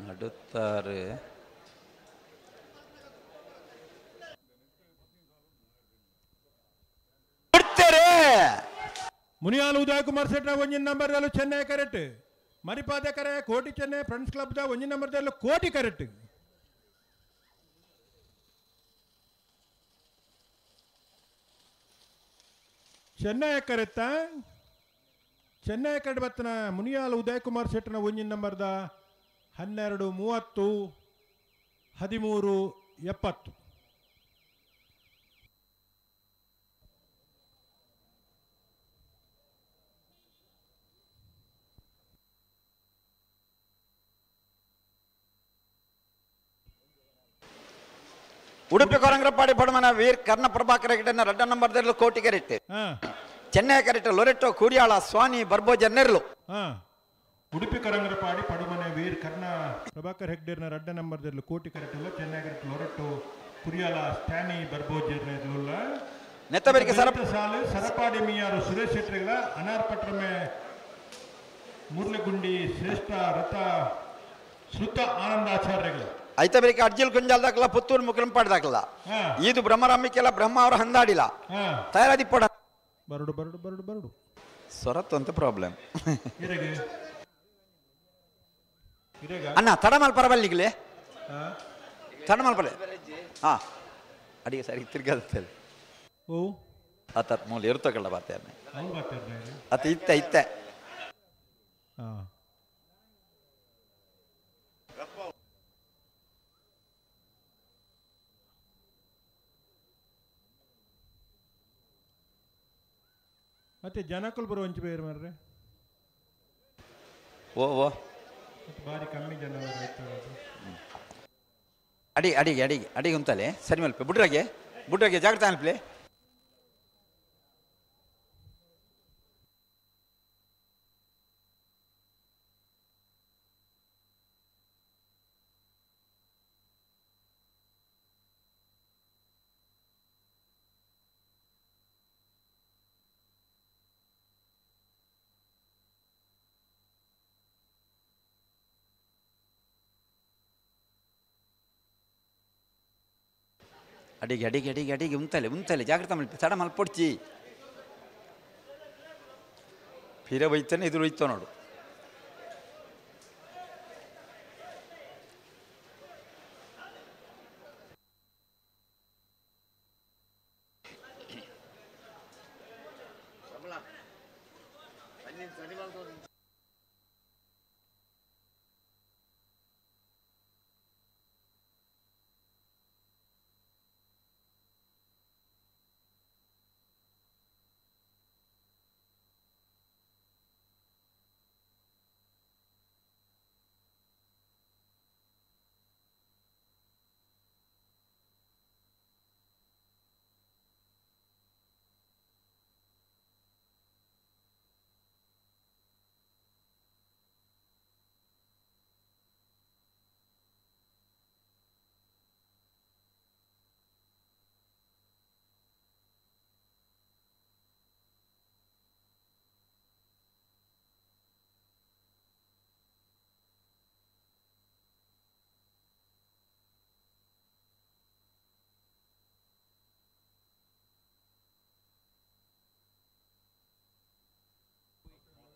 ನಡುತ್ತಾರೆ ಮುನಿಯಾಲ್ ಉದಯ್ ಕುಮಾರ್ ಶೆಟ್ಟ ಒಂಜಿನ ನಂಬರ್ ಚೆನ್ನೈ ಕರೆಕ್ಟ್ ಮರಿಪಾದ ಕರೆ Koti Chennai friends club the ಒಂಜಿನ ನಂಬರ್ ಕೋಟಿ ಕರೆಕ್ಟ್ ಚೆನ್ನೈ ಕರೆತ್ತ ಚೆನ್ನೈ ಕಡೆ ಬತ್ತನ ಮುನಿಯಾಲ್ ಉದಯ್ ಕುಮಾರ್ ಶೆಟ್ಟನ ಒಂಜಿನ ನಂಬರ್ದ 12 30 13 70. ಉಡುಪಿ ಕೊರಂಗ್ರಪಾಡಿ ಪಡಮನ ವೀರ್ ಕರ್ಣ ಪ್ರಭಾಕರ ಗಿಡನ ರಡ್ಡ ನಂಬರ್ ದೆರ್ಲು ಕೋಟಿ correct Chennai correct ಲೊರೆಟ್ಟೋ ಕೂರಿಯಾಳ ಸ್ವಾನಿ ಬರ್ಬೋಜ ನೆರ್ಲು. Udupi Korangrapadi ಪಡುಮನೆ Veer Karna Prabhakar ಹೆಗ್ಡೇರ್ನ ರಡ್ಡ number ದೆರ್ಲು ಕೋಟಿ ಕರೆಕ್ಟ್ ಇಲ್ಲ ಚೆನ್ನೈ ಕರೆಕ್ಟ್ ಲೊರೆಟ್ಟೋ ಕುರಿಯಾಳ ಸ್ಟ್ಯಾನಿ ಬರ್ಬೋಜ ನೆರ್ಲುಲ್ಲ. ನೆತ್ತಬೆರಿಕೆ ಸಾಲು ಸರಪಾಡಿ ಮಿಯಾರು ಸುರೇಶ್ ಶೆಟ್ಟರ್ಗಳ ಅನಾರ್ಪಟ್ರಮೆ ಮುರ್ಲಗುಂಡಿ ಶ್ರೇಷ್ಠ ರಥ ಶ್ರುತ ಆನಂದಾಚಾರ್ಯಗಳು. ಐತ ಬೇರೆ ಅರ್ಜಿಲ್ ಕುಂಜಾಲ್ ದಾಖಲ ಪುತ್ತೂರು ಮುಕ್ರಂಪಾಡ್ ದಾಖಲ ಇದು ಬ್ರಹ್ಮರಾಮಿಕೆಲ್ಲ ಬ್ರಹ್ಮ ಅವರ ಹಂದಾಡಿಲ್ಲ ತಯಾರಾದಿ ಪಡ ಬರಡು ಬರಡು ಬರಡು ಬರಡು ಸೊರತ್ತು ಅಂತ ಪ್ರಾಬ್ಲಮ್. ಅಣ್ಣ ತಡಮಲ್ ಪರವಲ್ಲಿಗಲೇ ತಡಮಲ್ ಪರ ಹಾ ಅಡಿಗೆ ಸರಿ ತಿರ್ಗಲ್ತದೆ ಓ ಅತ್ತ ಮೂಲ ಇರ್ತಕಲ್ಲ ಬಾತೆ ಅತ್ತ ಇತ್ತೆ ಇತ್ತೆ ಮತ್ತೆ ಜನಕ್ಕಲ್ ಬರೋ ಒಂಚು ಬೇರೆ ಮಾರ್ರೆ. ಓ ಓ ಬಾರಿ ಕಮ್ಮಿ ಜನ. ಅಡಿ ಅಡಿಗೆ ಅಡಿಗೆ ಅಡಿಗೆ ಉಂತಲೆ ಸರಿ ಮಲ್ಪೆ ಬುಡ್ರಾಗೆ ಬುಡ್ರಾಗೆ ಜಾಗ್ರತೆ ಅನ್ಪ್ಲೆ. ಅಡಿಗೆ ಅಡಿಗೆ ಅಡಿಗೆ ಅಡಿಗೆ ಉಂತಲೆ ಉಂತಲೆ ಜಾಗ್ರತೆ ಮಲ್ಪ ತಡ ಮಲ್ಪೊಡ್ಚಿ ಪಿರ ಬೈತಾನೆ ಎದುರು ಒಯ್ತೋ ನೋಡು.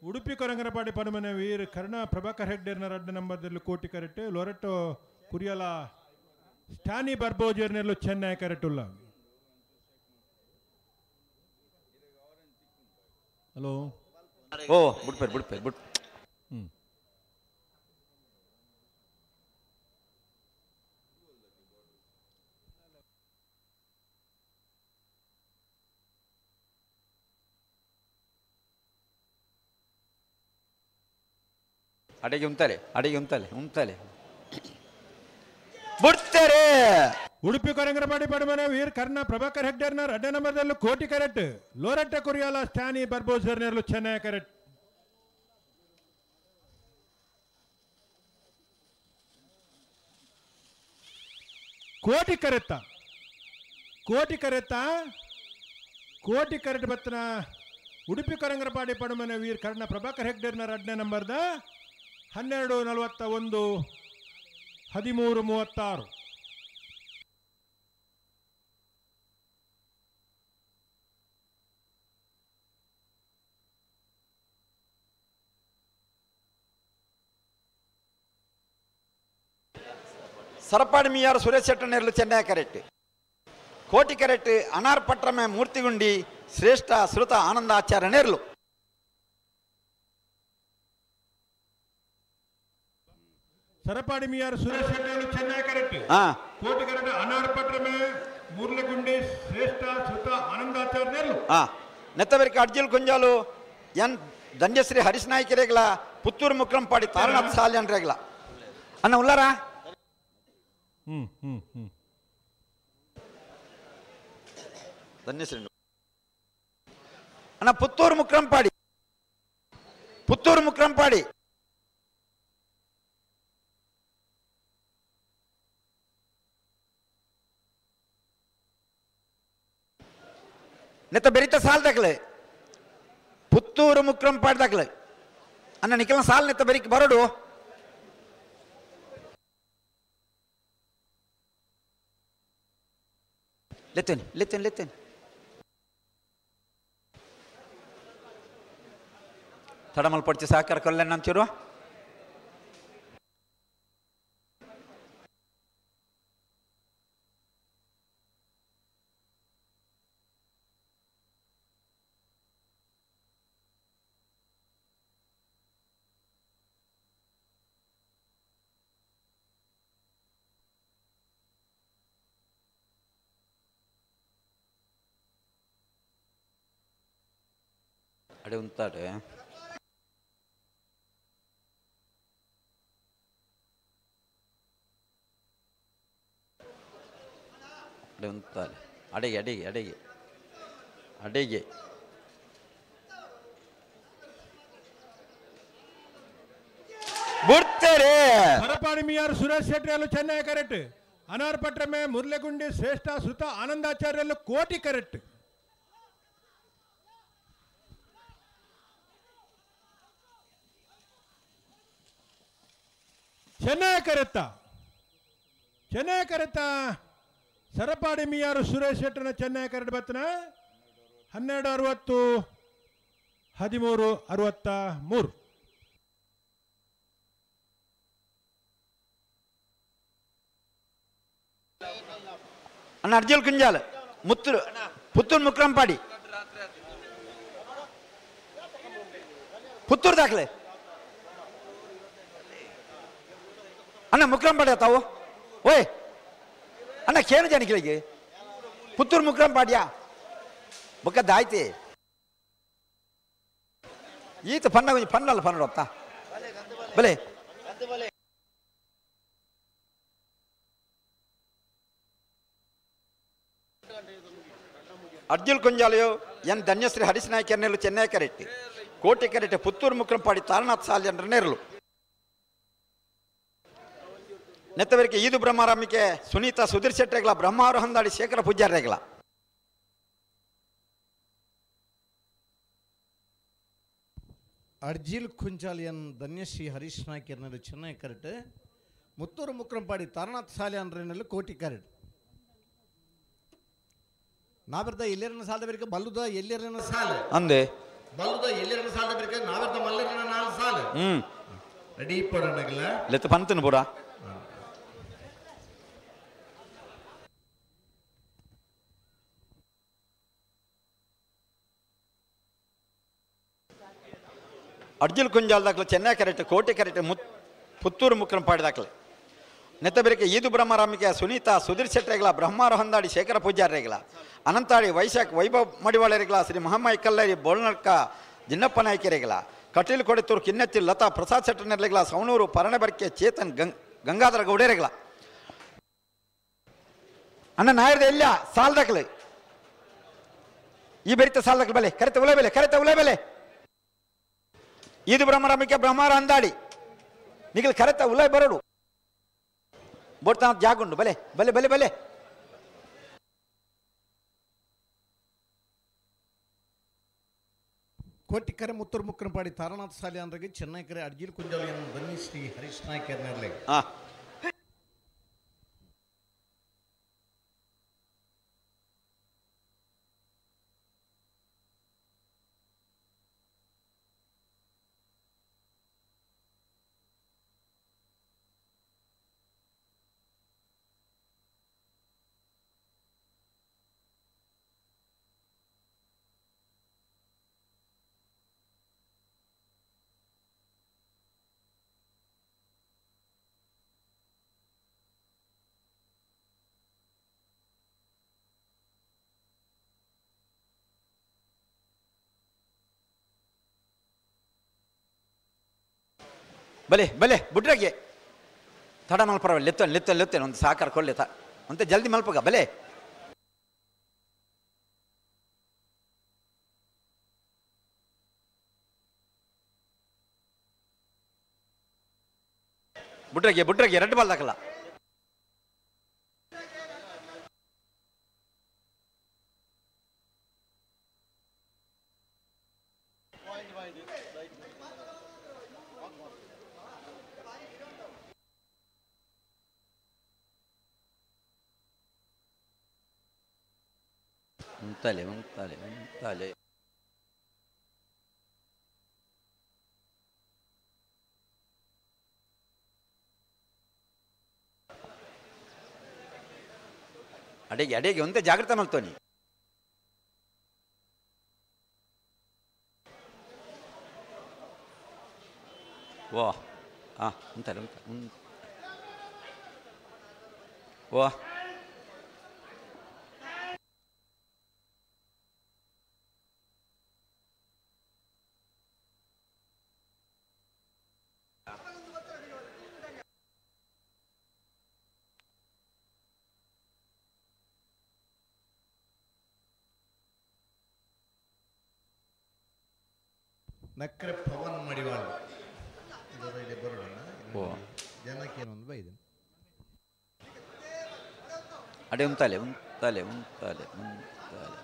ಉಡುಪಿ ಕೊರಂಗರಪಾಡಿ ಪಡುಮನೆ ವೀರ್ ಕರ್ಣ ಪ್ರಭಾಕರ್ ಹೆಗ್ಡೇರ್ನ ರಡ್ಡ ನಂಬರ್ದಲ್ಲಿ ಕೋಟಿ ಕರೆಕ್ಟ್ ಲೊರೆಟೋ ಕುರಿಯಲ ಸ್ಟಾನಿ ಬರ್ಬೋಜೇರ್ನೆಲ್ಲು ಚೆನ್ನೈ ಕರೆಕ್ಟ್ ಉಲ್ಲ. ಹಲೋ ಓ ಬಿಡ್ಪೇರು ಬಿಡ್ಪೇರು ಬಿಡ್. ಅಡಿಗೆ ಉಂತಲೆ ಅಡಿಗೆ ಉಂತಲೆ ಉಂತಲೆ ಬಿಡ್ತಾರೆ. ಉಡುಪಿ ಕೊರಂಗರಪಾಡಿ ಪಡುಮನೆ ವೀರ್ ಕರ್ಣ ಪ್ರಭಾಕರ್ ಹೆಗ್ಡೇರ್ನ ರಡ್ಡ ನಂಬರ್ದಲ್ಲೂ ಕೋಟಿ ಕರೆಕ್ಟ್ ಲೋರಟ್ಟ ಕುರಿಯಾಲ ಸ್ಟಾನಿ ಬರ್ಬೋಜರ್ನೆಲ್ಲು ಚೆನ್ನೈ ಕರೆಕ್ಟ್. ಕೋಟಿ ಕರೆತ್ತ ಕೋಟಿ ಕರೆತ್ತ ಕೋಟಿ ಕರೆಕ್ಟ್ ಬತ್ತನ ಉಡುಪಿ ಕೊರಂಗರಪಾಡಿ ಪಡುಮನೆ ವೀರ್ ಕರ್ಣ ಪ್ರಭಾಕರ್ ಹೆಗ್ಡೇರ್ನ ರಡ್ಡನೇ ನಂಬರ್ದ 12:41 13:36. ಸರಪಾಡಿ ಮಿಯಾರ್ ಸುರೇಶ್ ಶೆಟ್ಟನೇರ್ಲು ಚೆನ್ನೈ ಕರೆಕ್ಟ್ ಕೋಟಿ ಕರೆಕ್ಟ್ ಅನಾರ್ ಪಟ್ರಮೆ ಮೂರ್ತಿಗುಂಡಿ ಶ್ರೇಷ್ಠ ಶ್ರುತ ಆನಂದಾಚಾರ್ಯ ನೇರ್ಲು. ಸರಪಾಡಿ ಮಿಯಾರ್ ಸುರೇಶ್ ಶೆಟ್ಟೇರ್ಲು ಚೆನ್ನೈ ಕರೆಕ್ಟ್ ಕೋಟಿ ಕರೆಕ್ಟ್ ಅನಾರ್ ಪಟ್ರಮೆ ಮೂರ್ಲಗುಂಡಿ ಶ್ರೇಷ್ಠ ಶ್ರುತ ಆನಂದಾಚಾರ್ಯ ನೇರ್ಲು. ನೆತ್ತವರಿಗೆ ಅರ್ಜಿಲ್ ಕೊಂಜಾಲು ಎನ್ ದಂಡ್ಯಶ್ರೀ ಹರೀಶ್ ನಾಯ್ಕ ರೇಗ್ಲ ಪುತ್ತೂರು ಮುಕ್ರಂಪಾಡಿ ತಾರನಾಥ್ ಸಾಲ್ಯನ್ ರೇಗ್ಲ ಅಣ್ಣ ಉಲ್ಲಾರಾ. ಧನ್ಯಶ್ರೀ ಅಣ್ಣ ಪುತ್ತೂರು ಮುಕ್ರಂಪಾಡಿ ಪುತ್ತೂರು ಮುಕ್ರಂಪಾಡಿ ನೆತ್ತ ಬೆರಿತ ಸಾಲ್ ದಾಖಲೆ ಪುತ್ತೂರು ಮುಕ್ರಂಪಾಡಿ ದಾಖಲೆ ಅಣ್ಣ ನಿಖಲ ಸಾಲ್ ನೆತ್ತ ಬೆರಿಕ್ ಬರೋಡು. ಲೆತ್ತೇನೆ ಲೆತ್ತೇನೆ ಲೆತ್ತೇನೆ ತಡಮಲ್ ಪಡ್ಚಿ ಸಹಕಾರ ಕೊಲ್ಲೆನ್ ಅಂಚಿರು. ಅಡೆ ಉಂತಾಡೆ ಅಡೆ ಉಂತಾಲೆ ಅಡಿಗೆ ಅಡಿಗೆ ಅಡಿಗೆ ಅಡಿಗೆ ಬಿಡ್ತಾರೆ. ಸರಪಾಡಿ ಮಿಯಾರ್ ಸುರೇಶ್ ಶೆಟ್ಟಿಯಲ್ಲೂ ಚೆನ್ನೈ ಕರೆಕ್ಟ್ ಅನಾರ್ ಪಟ್ರಮೆ ಮುರ್ಲೆಗುಂಡಿ ಶ್ರೇಷ್ಠ ಸುತ ಆನಂದಾಚಾರ್ಯಲ್ಲೂ ಕೋಟಿ ಕರೆಕ್ಟ್. ಚೆನ್ನೈ ಕರೆತ್ತ ಚೆನ್ನೈ ಕರೆತ್ತ ಸರಪಾಡಿ ಮಿಯಾರು ಸುರೇಶ್ ಶೆಟ್ಟನ ಚೆನ್ನೈ ಕರಡು ಬತ್ತನ 12:60 13:63. ಅಣ್ಣ ಅರ್ಜುಲ್ ಕುಂಜಾಲ್ ಮುತ್ತೂರು ಪುತ್ತೂರು ಮುಕ್ರಂಪಾಡಿ ಪುತ್ತೂರು ದಾಖಲೆ ಅಣ್ಣ ಮುಕ್ರಂಪಾಡಿ ತಾವು ಓಯ್ ಅಣ್ಣ ಕೇನು ಜನಕಿಳಿಗೆ ಪುತ್ತೂರು ಮುಕ್ರಂಪಾಡಿಯಾ ಬೊಕ್ಕ ದಾಯ್ತಿ ಈತ ಪನ್ನ ಕೊಂಚ ಪನ್ನಲ್ಲ ಪನ್ನಡ ಹೊತ್ತಾ ಬಲೆ ಅರ್ಜುಲ್ ಕುಂಜಾಲಯೋ ಎನ್ ಧನ್ಯಶ್ರೀ ಹರೀಶ್ ನಾಯ್ಕ ನೆರಳು ಚೆನ್ನೈ ಕರೆಟ್ಟಿ ಕೋಟೆ ಕರೆಟ್ಟೆ ಪುತ್ತೂರು ಮುಕ್ರಂಪಾಡಿ ತಾರನಾಥ್ ಸಾಲ್ಯನ್ರ ನೆರಳು ನೆತ್ತವರಿಗೆ ಈದು ಬ್ರಹ್ಮರಾಮಿಕೆ ಸುನೀತಾ ಸುಧೀರ್ ಶೆಟ್ಟರೆಗಳ ಬ್ರಹ್ಮಾರು ಹಂದಾಡಿ ಶೇಖರ ಪೂಜಾರ್ರೆಗಳ ಅರ್ಜಿಲ್ ಕುಂಚಾಲಿಯನ್ ಧನ್ಯಶ್ರೀ ಹರೀಶ್ ನಾಯ್ಕ ಎನ್ನಲು ಚೆನ್ನೈ ಕರೆಟ್ ಮುತ್ತೂರು ಮುಕ್ರಂಪಾಡಿ ತಾರನಾಥ್ ಸಾಲ್ಯನ್ರೆನಲು ಕೋಟಿ ಕರೆಟ್ ನಾವೆರ್ದ ಎಲ್ಲರನ್ನ ಸಾಲದ ಬೇರೆ ಬಲ್ಲುದ ಎಲ್ಲರನ್ನ ಸಾಲ ಅಂದೆ ಬಲ್ಲುದ ಎಲ್ಲರನ್ನ ಸಾಲದ ಬೇರೆ ನಾವೆರ್ದ ಮಲ್ಲರನ್ನ ನಾಲ್ ಸಾಲ ರೆಡಿ ಪಡಣಗಲ ಲೆತ್ತ ಪಂತನ ಪೂರ ಅರ್ಜುಲ್ ಕುಂಜಾಲ್ ದಾಖಲೆ ಚೆನ್ನೈ ಕರೆಕ್ಟ್ ಕೋಟೆ ಕರೆಕ್ಟ್ ಪುತ್ತೂರು ಮುಕ್ರಂಪಾಡಿ ದಾಖಲೆ ನೆತ್ತಬೆರಕೆ ಈದು ಬ್ರಹ್ಮರಾಮಿಕೆ ಸುನೀತಾ ಸುಧೀರ್ ಶೆಟ್ಟರೆಗಳ ಬ್ರಹ್ಮಾರು ಹಂದಾಡಿ ಶೇಖರ ಪೂಜಾರ್ರೆಗಳ ಅನಂತಾಡಿ ವೈಶಾಖ್ ವೈಭವ್ ಮಡಿವಾಳರಿಗಳ ಶ್ರೀ ಮಹಮ್ಮಾಯಿ ಕಲ್ಲರಿ ಬೋಳ್ನಡ್ಕ ಜಿನ್ನಪ್ಪ ನಾಯಕರಿಗಳ ಕಟೀಲು ಕೊಡೆತೂರು ಕಿನ್ನತ್ತಿ ಲತಾ ಪ್ರಸಾದ್ ಶೆಟ್ಟರ್ನೆರಳಿಗಳ ಸವಣೂರು ಪರಣಬರ್ಕೆ ಚೇತನ್ ಗಂಗಾಧರ ಗೌಡೇರೆಗಳ ಅಣ್ಣ ನಾಯರ್ದ ಎಲ್ಲ ಸಾಲ್ ದಾಖಲೆ ಈ ಬೆರಿತ ಸಾಲ್ ದಾಖಲೆ ಬಲೆ ಕರೆತ ಉಲೆ ಬೆಲೆ ಕರೆತ ಉಲೆ ಬೆಲೆ ಈದು ಬ್ರಹ್ಮರಾಮಿಕೆ ಬ್ರಹ್ಮಾರು ಹಂದಾಡಿ ನಿಗಲ್ ಕರೆತ ಉಲೈ ಬರಡು ಬೋಡ್ತಾ ಜಾಗುಂಡು ಬಲೆ ಬಲೆ ಬಲೆ ಬಲೆ ಕೋಟಿಕರೆ ಮುತ್ತೂರು ಮುಕ್ರಂಪಾಡಿ ತಾರನಾಥ್ ಸಾಲ್ಯಾನ್ರಿಗೆ ಚೆನ್ನೈ ಕರೆ ಅರ್ಜಿಲ್ ಕುಂಜಾಲಿಯನ್ ಧನ್ಯಶ್ರೀ ಹರೀಶ್ ನಾಯ್ಕ ಎನ್ನರ್ಲೆ ಬಲೆ ಬಲೆ ಬುಡ್ರಾಗೆ ತಡ ಮಲ್ಪರ ಲೆತ್ತೇನೆ ಲೆತ್ತೇನೆ ಲೆತ್ತೇನೆ ಒಂದು ಸಾಕಾರ ಕೊಳ್ಳೆ ತ ಅಂತ ಜಲ್ದಿ ಮಲ್ಪಗ ಬಲೆ ಬುಡ್ರಾಗೆ ಬುಡ್ರಾಗೆ ಎರಡು ಬಾಲ್ ದಾಖಲ ಉಂತಾಲೆ ಉಂತಾಲೆ ಉಂತಾಲೆ ಅಡೆಗೆ ಅಡೆಗೆ ಒಂದೇ ಜಾಗ್ರತೆ ಮಲ್ತೋನಿ ವಾ ಹಾಂ ಉಂತಾಲೆ ಉಂತ ವಾ ನಕ್ರೆ ಪವನ್ ಮಡಿವಾಳ ಬರೋಣ ಜನಕ್ಕೆ ಏನೊಂದು ಬೈದೆ ಅಡೆ ಉಂತಾಲೆ ಉಂತಾಲೆ ಉಂತಾಲೆ ಉಂತಾಲೆ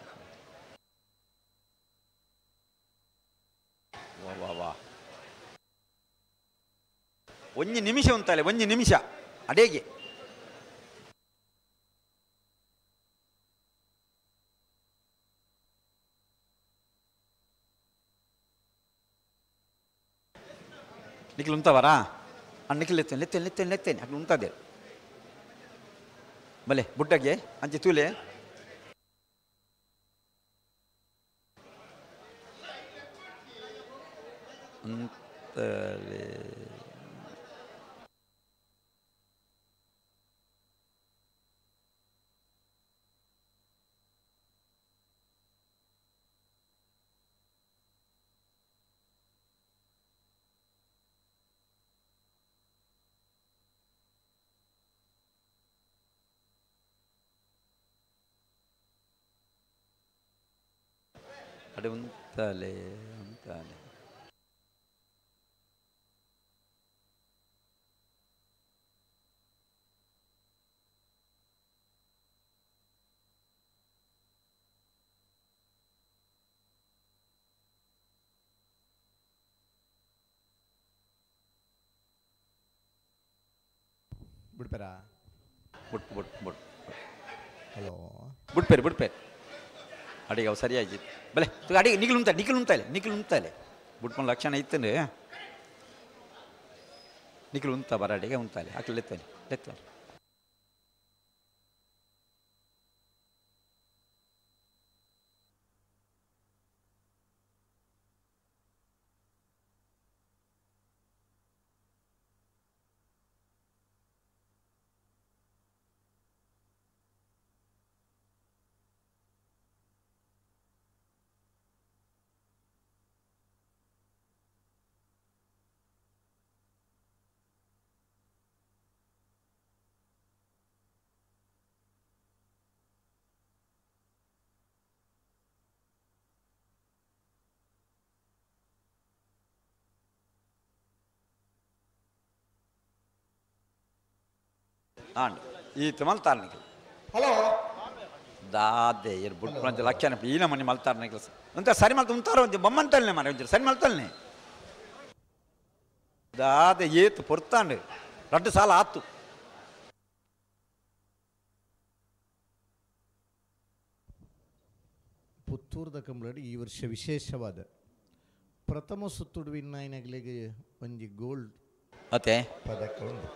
ವಾ ವಾ ವಾ ಒಂಜಿ ನಿಮಿಷ ಉಂತಾಲೆ ಒಂಜಿ ನಿಮಿಷ ಅಡೇಗೆ. ನಿಕ್ಲು ಉಂತವರಾ ಅಣ್ಣ ನಿಕ್ಲು ಲೆತ್ತೇನೆ ಲೆತ್ತೇನೆ ಲೆತ್ತೇನೆ ಲೆತ್ತೇನೆ ಅಕ್ಲು ಉಂತದೆ ಬಲೆ ಬುಡ್ಡಗೆ ಅಂಚೆ ತೂಲೆ ಅಂತಲೇ ಅಡೆ ಉಂತಾಲೆ ಉಂತಾಲೆ ಬಿಡ್ಪೇರಾ ಬುಟ್ ಬುಟ್ ಬುಟ್ ಹಲೋ ಬಿಡ್ಪೇರು ಬಿಡ್ಪೇರು ಅಡಿಗೆ ಅವು ಸರಿಯಾಗಿ ಬಲೆ ಅಡಿಗೆ ನಿಖಿಲ್ ಉಂತಾಲೆ ನಿಖಿಲ್ ಉಂತಾಲೆ ನಿಖಿಲ್ ಉಂತಾಲೆ ಬುಟ್ಕೊಂಡು ಲಕ್ಷಣ ಇತ್ತಂದ್ರೆ ನಿಖಿಲ್ ಉಂತ ಬರ ಅಡಿಗೆ ಉಂತಾಲೆ ಹಾಕಿ ಲೆತ್ತಾನೆ ಲೆತ್ತಾನೆ ಆಂಡ್ ಈತ ಮಲ್ತಾರ ನಿಖಿಲ್ ಹಲೋ ದಾದೆ ಇರ್ ಬುಟ್ ಲಕ್ಷಣ ಈನ ಮನೆ ಮಲ್ತಾರ ನಿಖಿಲ್ ಅಂತ ಸರಿ ಮಲ್ತ ಉಂತಾರ ಒಂಜಿ ಬೊಮ್ಮಂತಲ್ನೆ ಮನೆ ಒಂಜಿ ಸರಿ ಮಲ್ತಲ್ನೆ ದಾದೆ ಏತು ಪೊರ್ತಾಂಡ್ ರಡ್ಡು ಸಾಲ ಆತು ಪುತ್ತೂರ್ದ ಕಂಬಳಡಿ ಈ ವರ್ಷ ವಿಶೇಷವಾದ ಪ್ರಥಮ ಸುತ್ತುಡು ವಿನ್ನಾಯನಗಳಿಗೆ ಒಂಜಿ ಗೋಲ್ಡ್ ಅತ್ತೆ ಪದಕ ಉಂಡು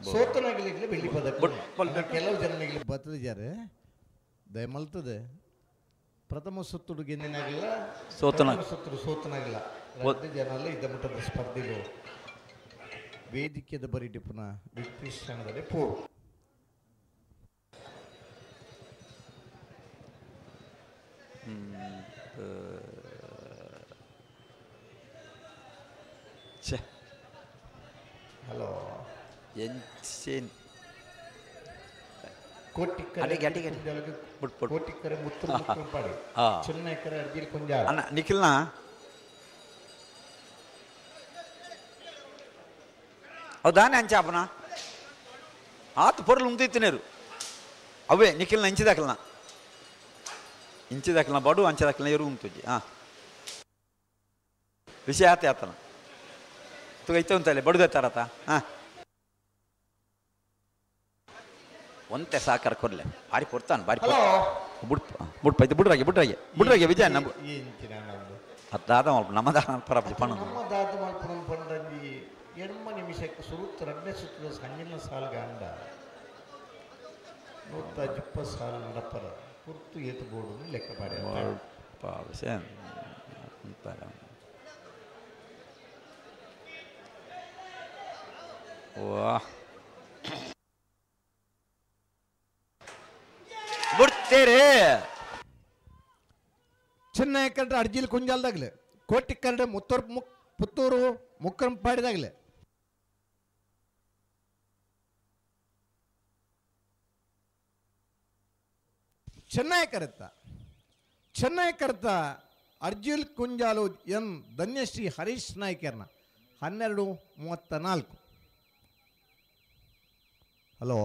ಸೋತನಾಗಲಿಕ್ಕೆ ಬೆಳ್ಳಿ ಪದಕ ಉಂಡು. ಕೆಲವು ಜನಗಳಿಗೆ ಬತ್ತದಿದ್ದಾರೆ ದಯಮಲ್ತದೆ ಪ್ರಥಮ ಸುತ್ತುಡು ಗೆಂದಿನಾಗಿಲ್ಲ ಸೋತನ- ಸುತ್ತುಡು ಸೋತನಾಗಿಲ್ಲ ಎರಡು ಜನ ಅಲ್ಲ ಇದ್ದ ಮಟ್ಟದ ಸ್ಪರ್ಧೆಗಳು ವೇದಿಕೆದ ಬರಿಟಿ ಪುನಃ ವಿಕ್ರಿಷ್ಣದಲ್ಲಿ ಪೋ ಛೆ ಹಲೋ ಎಂಚೇನ್ ಕೋಟಿಕ್ಕರೆ ಅಡಿಗೆ, ಅಡಿಗೆ. ಬುಟ್, ಬುಟ್. ಕೋಟಿಕ್ಕರೆ ಮುತ್ತು ಮುತ್ತುಂಪಾಡಿ ಆ. ಚೆನ್ನೈಕರೆ ಅರ್ಜಿಲ್ ಕೊಂಜಾಳ ಅಣ್ಣ ನಿಖಿಲ್ನ ಹೌದಾನೆ ಅಂಚಾಪನ ಆತು ಪೊರ್ಲು ಉಂತಿತ್ತಿನೇರು ಅವೇ ನಿಖಿಲ್ನ ಇಂಚಿದಾಕಲ್ನ ಇಂಚಿದಾಕಲ್ನ ಬಡು ಅಂಚಿದಾಕಲ್ನ ಎರು ಉಂತುಜಿ ಹಾಂ ವಿಷಯ ಆತೆ ಆತನ ತುಗ ಇತ್ತ ಉಂತಲ್ಲ ಬಡುದೆ ತರತ ಹಾಂ ಒಂತೆ ಸಾಕಾರ ಕೊರ್ಲೆ ಬಾರಿ ಕೊಡ್ತಾನೆ ಬಾರಿ ಹಲೋ ಬುಡ್ ಬುಡ್ ಪೈತೆ ಬುಡ್ರಾಗೆ ಬುಡ್ರಾಗೆ ಬುಡ್ರಾಗೆ ವಿಜಯ ನಮ್ಮ ಎಂಚಿನ ನಮ್ದು ಅದಾದ ನಮ್ಮದ ಪರಪಿ ಪಣ ನಮ್ಮ ದಾದ ಮಲ್ಪುಣಂ ಪಂಡಂಜಿ ಎಣ್ಮ ನಿಮಿಷಕ್ಕೆ ಸುರುತ್ತ ರಡ್ಡೆ ಸುತ್ತದ ಸಂಜಿನ ಸಾಲ್ಗಾಂಡ ನೂತ್ತ ಜಿಪ್ಪ ಸಾಲು ನಡಪರ ಪುರ್ತು ಏತು ಬೋರ್ಡು ಲೆಕ್ಕ ಪಾಡಿ ವಿಷಯ ಅಂತಾರೆ ವಾ ಬಿಡ್ತೀರಿ ಚೆನ್ನೈ ಕರಡು ಅರ್ಜಿಲ್ ಕುಂಜಾಲ್ದಾಗ್ಲೆ ಕೋಟಿ ಕರಡು ಮುತ್ತೂರು ಮುಕ್ ಪುತ್ತೂರು ಮುಕ್ಕರಂಪಾಡಿದಾಗ್ಲೆ ಚೆನ್ನೈ ಕರೆತ ಚೆನ್ನೈ ಕರೆತ ಅರ್ಜಿಲ್ ಕುಂಜಾಲು ಎನ್ ಧನ್ಯಶ್ರೀ ಹರೀಶ್ ನಾಯ್ಕರ್ನ 12:34. ಹಲೋ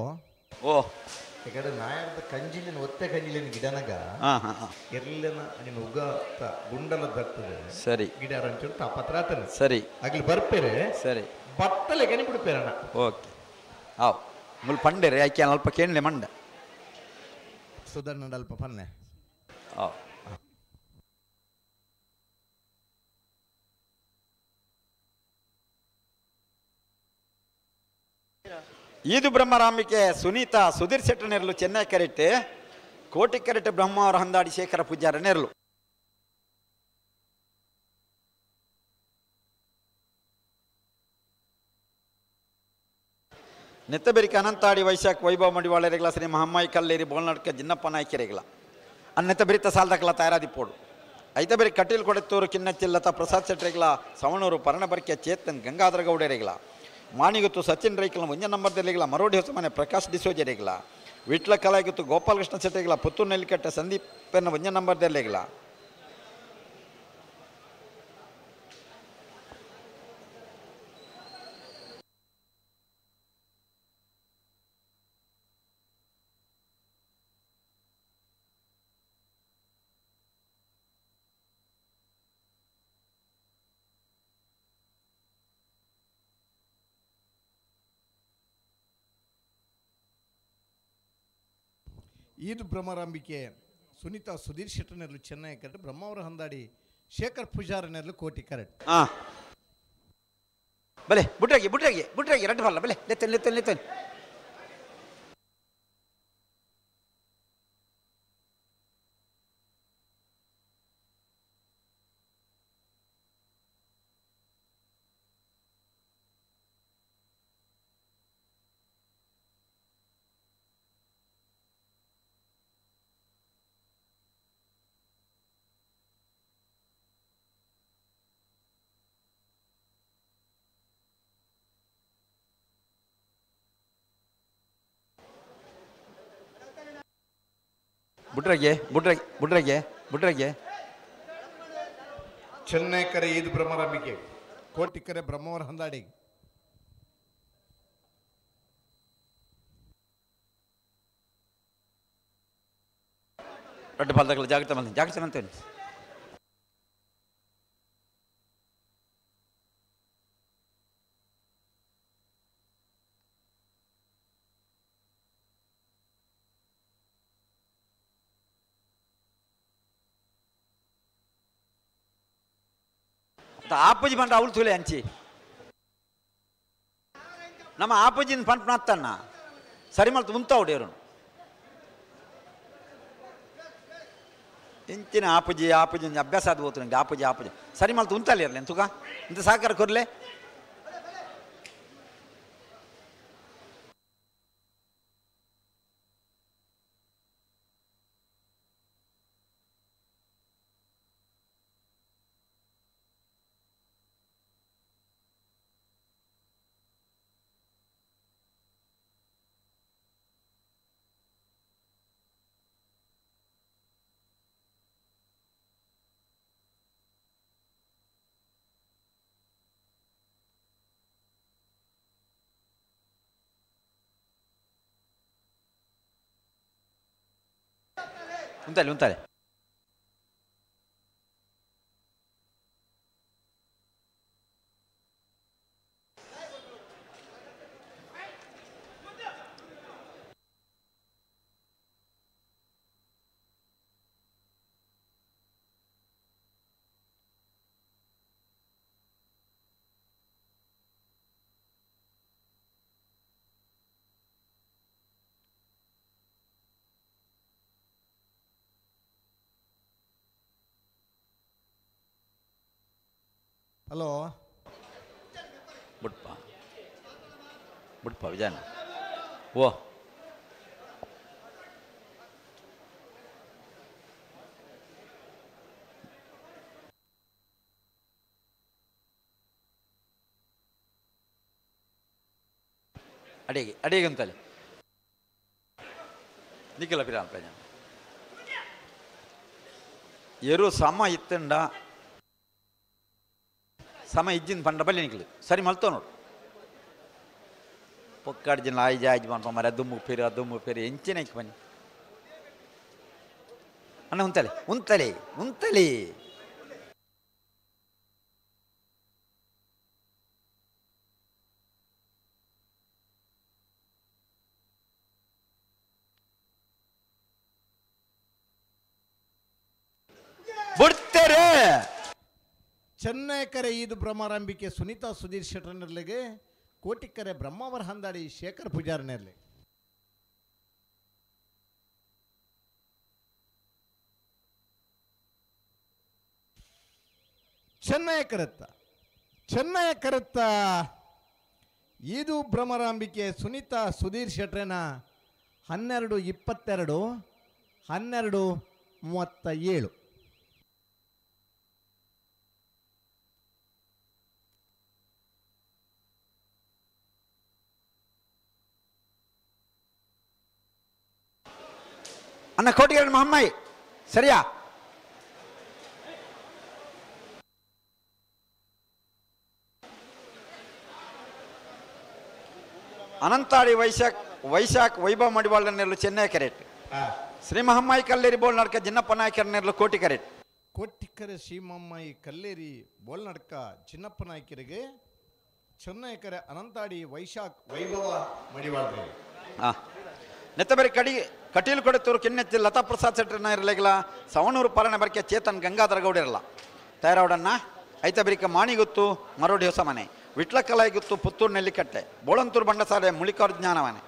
ಓ ಯಾಕಂದ್ರೆ ನಾಯರ್ದ ಕಂಜಿಲಿನ ಒತ್ತೆ ಕಂಜಿಲಿನ ಗಿಡನಗ ಹಾಂ ಹಾಂ ಹಾಂ ಎರ್ಲೆನ ನಿನ್ನ ಉಗ್ಗ ಗುಂಡಲ ದರ್ತದೆ ಸರಿ ಗಿಡ ಅರಂಚು ತಾಪತ್ರ ಆತನೆ ಸರಿ ಅಗ್ಲಿ ಬರ್ಪೇರೆ ಸರಿ ಬತ್ತಲೆ ಕನಿ ಬಿಡ್ಪೇರಣ ಓಕೆ ಆವ್ ಮುಲ್ ಪಂಡೆರೆ ಐಕೆ ಅಲ್ಪ ಕೇಳಲೆ ಮಂಡ ಸುಧರ್ಣ ಅಲ್ಪ ಪನ್ನೆ ಆವ್ ಈದು ಬ್ರಹ್ಮರಾಂಬಿಕೆ ಸುನೀತಾ ಸುಧೀರ್ ಶೆಟ್ಟರ್ ನೆರಳು ಚೆನ್ನೈ ಕರೆಟ್ ಕೋಟಿ ಕರೆಟ್ ಬ್ರಹ್ಮ ಅವರ ಹಂದಾಡಿ ಶೇಖರ ಪೂಜಾರ ನೆರಳು. ನೆತ್ತಬೆರಿಕೆ ಅನಂತಾಡಿ ವೈಶಾಖ್ ವೈಭವ ಮಡಿವಾಳರೆಗಳ ಶ್ರೀ ಮಹಮ್ಮಾಯಿ ಕಲ್ಲೇರಿ ಬೋಲ್ನಾಡ್ಕ ಜಿನ್ನಪ್ಪ ನಾಯ್ಕೆರೆಗಳ ಅನ್ನೆತ್ತ ಸಾಲ್ದಕಲ ತಯಾರಾದಿಪ್ಪೋಡು. ಐತಬೆರಿ ಕಟೀಲ್ ಕೊಡೆತ್ತೂರು ಕಿನ್ನಚಿಲ್ಲತ ಪ್ರಸಾದ್ ಶೆಟ್ಟರೆಗಳ ಸವಣೂರು ಪರಣಬರ್ಕೆ ಚೇತನ್ ಗಂಗಾಧರ ಗೌಡರೆಗಳ ಮಾಣಿಗುತ್ತು ಸಚಿನ್ ರೈಕಲ ಒಂಜ ನಂಬರ್ದೆಲೆಗಳ ಮರೋಡಿ ಹೊಸಮನೆ ಪ್ರಕಾಶ್ ಡಿಸೋಜರೆಗಳ ವಿಟ್ಲ ಕಲಾಗಿತ್ತು ಗೋಪಾಲಕೃಷ್ಣ ಶೆಟ್ಟರೆಗಳ ಪುತ್ತೂರು ನೆಲ್ಲಿಕಟ್ಟೆ ಸಂದೀಪ್ ಒಂಜ ನಂಬರ್ದೆಲೆಗಳ ಈದು ಭ್ರಮರಾಂಬಿಕೆ ಸುನೀತಾ ಸುಧೀರ್ ಶೆಟ್ಟರ್ ನೆರಳು ಚೆನ್ನೈ ಕರೆಟ್ ಬ್ರಹ್ಮಾವರ ಹಂದಾಡಿ ಶೇಖರ್ ಪೂಜಾರ ನೆರಳು ಕೋಟಿ ಕರೆಟ್. ಹಾಂ ಬಲೆ ಬುಟ್ರಾಗಿ ಬುಟ್ರಾಗಿ ಬುಟ್ರಾಗಿ ರಡ್ಡು ಬರಲ್ಲ ಬಲೆ ಲೆತ್ತನ್ ಲೆತ್ತನ್ ಲೆತ್ತನ್. ಬುಟ್ರಾಗೆ ಬುಟ್ರಾಗಿ ಬುಟ್ರಾಗೆ ಬುಟ್ರಾಗೆ ಚೆನ್ನೈ ಕರೆ ಈದು ಭ್ರಮರಾಂಬಿಕೆ ಕೋಟಿ ಕರೆ ಬ್ರಹ್ಮಾವರ ಹಂದಾಡಿ. ರಡ್ಡು ಪಾಲ್ದಾಗಲ್ಲ ಜಾಗ್ರತೆ ಬಂದ ಜಾಗ್ರತೆ ಅಂತೇನೆ. ಆಪುಜಿ ಪಂಡ ಅವಳು ತುಲೆ ಅಂಚಿ ನಮ್ಮ ಆಪುಜಿನ ಪಂಪ್ ನಾತ್ತಣ್ಣ ಸರಿ ಮಲ್ತು ಉಂತ ಹೊಡೆಯರು ಇಂಚಿನ ಆಪುಜಿ ಆಪುಜಿ ಅಭ್ಯಾಸ ಅದು ಹೋತು ನಂಗೆ ಆಪುಜಿ ಆಪುಜಿ ಸರಿ ಮಲ್ತು ಉಂತಲ್ಲಿ ಇರಲಿ ತುಕ ಇಂತ ಸಹಕಾರ ಕೊರ್ಲೆ. ಉಂತಲೆ ಉಂತಲೆ ಹಲೋ ಬಿಡ್ಪ ಬಿಡ್ಪ ವಿಜಯನ ಓ ಅಡಿಗೆ ಅಡಿಗೆ ಅಂತಲೇ ನಿಖಿಲ ಪಿರಾನ್ ಎರು ಸಮ ಇತ್ತಂಡ ಸಮ ಇಜ್ಜಿನ ಪಂಡ ಬಲ್ಲಿ ನಿಕ್ಲು ಸರಿ ಮಲ್ತೋ ನೋಡು ಪೊಕ್ಕಾಡು ಜಿನ ಆಯ್ಜ ಆಯ್ಜ ಪನ್ಪ ಮರ ದುಮ್ಮು ಪೇರು ದುಮ್ಮು ಪೇರು ಎಂಚಿನ ಬನ್ನಿ ಅಣ್ಣ ಉಂತಲೆ ಉಂತಲೆ ಉಂತಲೆ ಬಿಡ್ತಾರೆ. ಚೆನ್ನೈ ಕರೆ ಈದು ಭ್ರಮರಾಂಬಿಕೆ ಸುನೀತಾ ಸುಧೀರ್ ಶೆಟ್ಟರ್ನರ್ಲಿಗೆ ಕೋಟಿಕ್ಕರೆ ಬ್ರಹ್ಮಾವರ ಹಂದಾಡಿ ಶೇಖರ್ ಪೂಜಾರನೆರ್ಲೆ. ಚೆನ್ನಯ ಕರತ್ತ ಚೆನ್ನಯ ಕರತ್ತ ಈದು ಭ್ರಮರಾಂಬಿಕೆ ಸುನೀತಾ ಸುಧೀರ್ ಶೆಟ್ರೆನ 12:22 12:37. ಅಣ್ಣ ಕೋಟಿಗರಣ ಮಹಮ್ಮಾಯಿ ಸರಿಯಾ? ಅನಂತಾಡಿ ವೈಶಾಖ್ ವೈಶಾಖ್ ವೈಭವ ಮಡಿವಾಳ ನೆರಳು ಚೆನ್ನೈ ಕರೆಟ್. ಶ್ರೀ ಮಹಮ್ಮಾಯಿ ಕಲ್ಲೇರಿ ಬೋಲ್ನಡ್ಕ ಜಿನ್ನಪ್ಪ ನಾಯಕರ ನೆರಳು ಕೋಟಿ ಕರೆಟ್. ಕೋಟಿಕರೆ ಶ್ರೀಮಮ್ಮಾಯಿ ಕಲ್ಲೇರಿ ಬೋಲ್ನಡ್ಕ ಚಿನ್ನಪ್ಪ ನಾಯಕರಿಗೆ ಚೆನ್ನೈ ಕರೆ ಅನಂತಾಡಿ ವೈಶಾಖ್ ವೈಭವ ಮಡಿವಾಳ್ರಿ. ನೆತ್ತಬರಿ ಕಡಿ ಕಟೀಲು ಕೊಡೆತೂರು ಕಿನ್ನೆತ್ತಿ ಲತಾ ಪ್ರಸಾದ್ ಶೆಟ್ಟರ್ನ ಇರಲಿಲ್ಲ ಸವಣೂರು ಪಾಲನೆ ಬರಕೆ ಚೇತನ್ ಗಂಗಾಧರ ಗೌಡಿರಲ್ಲ ತಯಾರಾವಡನ್ನ ಐತ ಬರಿಕ ಮಾಣಿಗುತ್ತು ಮರೋಡಿ ಹೊಸ ಮನೆ ವಿಟ್ಲಕಲಾಯಿಗುತ್ತು ಪುತ್ತೂರು ನೆಲ್ಲಿಕಟ್ಟೆ ಬೋಳಂತೂರು ಬಂಡಸಾಲೆ ಮುಳಿಕಾರು ಜ್ಞಾನಮನೆ.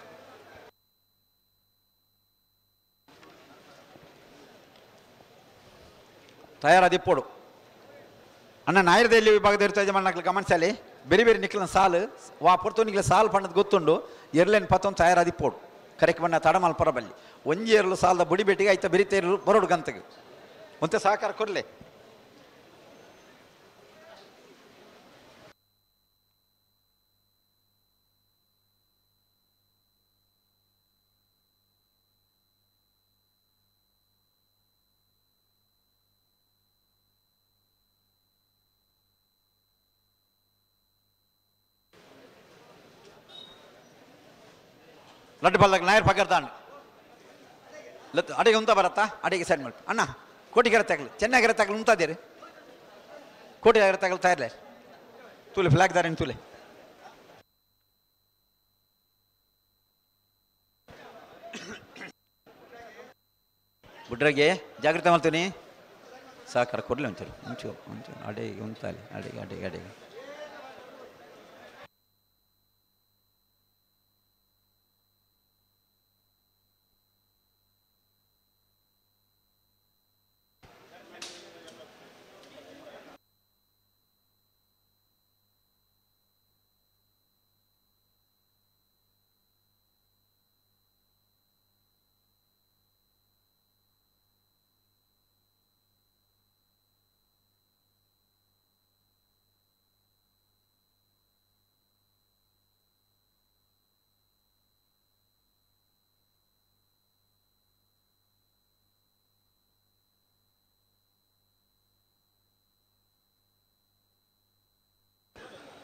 ತಯಾರಾದಿಪ್ಪೋಡು ಅಣ್ಣ ನಾಯರದಲ್ಲಿ ವಿಭಾಗದ ಇರ್ತಾ ಯಜಮಾನ ಗಮನಿಸಲಿ ಬೇರೆ ಬೇರೆ ನಿಕ್ಲಿನ ಸಾಲು ವಾ ಪೊರ್ತು ನಿಕ್ಲ ಸಾಲು ಪಣ್ಣದ ಗೊತ್ತುಂಡು ಎರ್ಲೇನು ಪತ್ತೊಂದು ತಯಾರಾದಿಪ್ಪೋಡು ಕರೆಕ್ ಬಣ್ಣ ತಡಮಲ್ ಪರಬಲ್ಲಿ ಒಂಜಿ ಎರಲು ಸಾಲದ ಬುಡಿ ಬೇಟಿಗೆ ಐತ ಬೆರಿತೇರು ಬರೋಡು ಗಂತಗೆ ಒಂತೆ ಸಹಕಾರ ಕೊಡ್ಲೆ. ಲಡ್ಡು ಬಲ್ದಾಗ ನಾಯರ್ ಪಗರ್ದಾಂಡ್ ಲತ್ತು ಅಡಿಗೆ ಉಂತ ಬರತ್ತಾ ಅಡಿಗೆ ಸೈಡ್ ಮಾಡಿ ಅಣ್ಣ ಕೋಟಿಗೆರೆ ತಗಲು ಚೆನ್ನಾಗಿರ ತಗಲು ಉಂತಾದೇರಿ ಕೋಟಿಗೆರೆ ತಗಲು ತಯಾರ್ಲೆ ತೂಲೆ ಫ್ಲಾಗ್ ದಾರಿನ ತೂಲೆ. ಬುಡ್ರಗೆ ಜಾಗ್ರತೆ ಮಾಡ್ತೀನಿ ಸಹಕಾರ ಕೊಡಲಿ ಒಂಚೂರು ಒಂಚೂರು ಒಂಚೂರು ಅಡಿಗೆ ಉಂತಾಲಿ ಅಡಿಗೆ ಅಡಿಗೆ ಅಡಿಗೆ.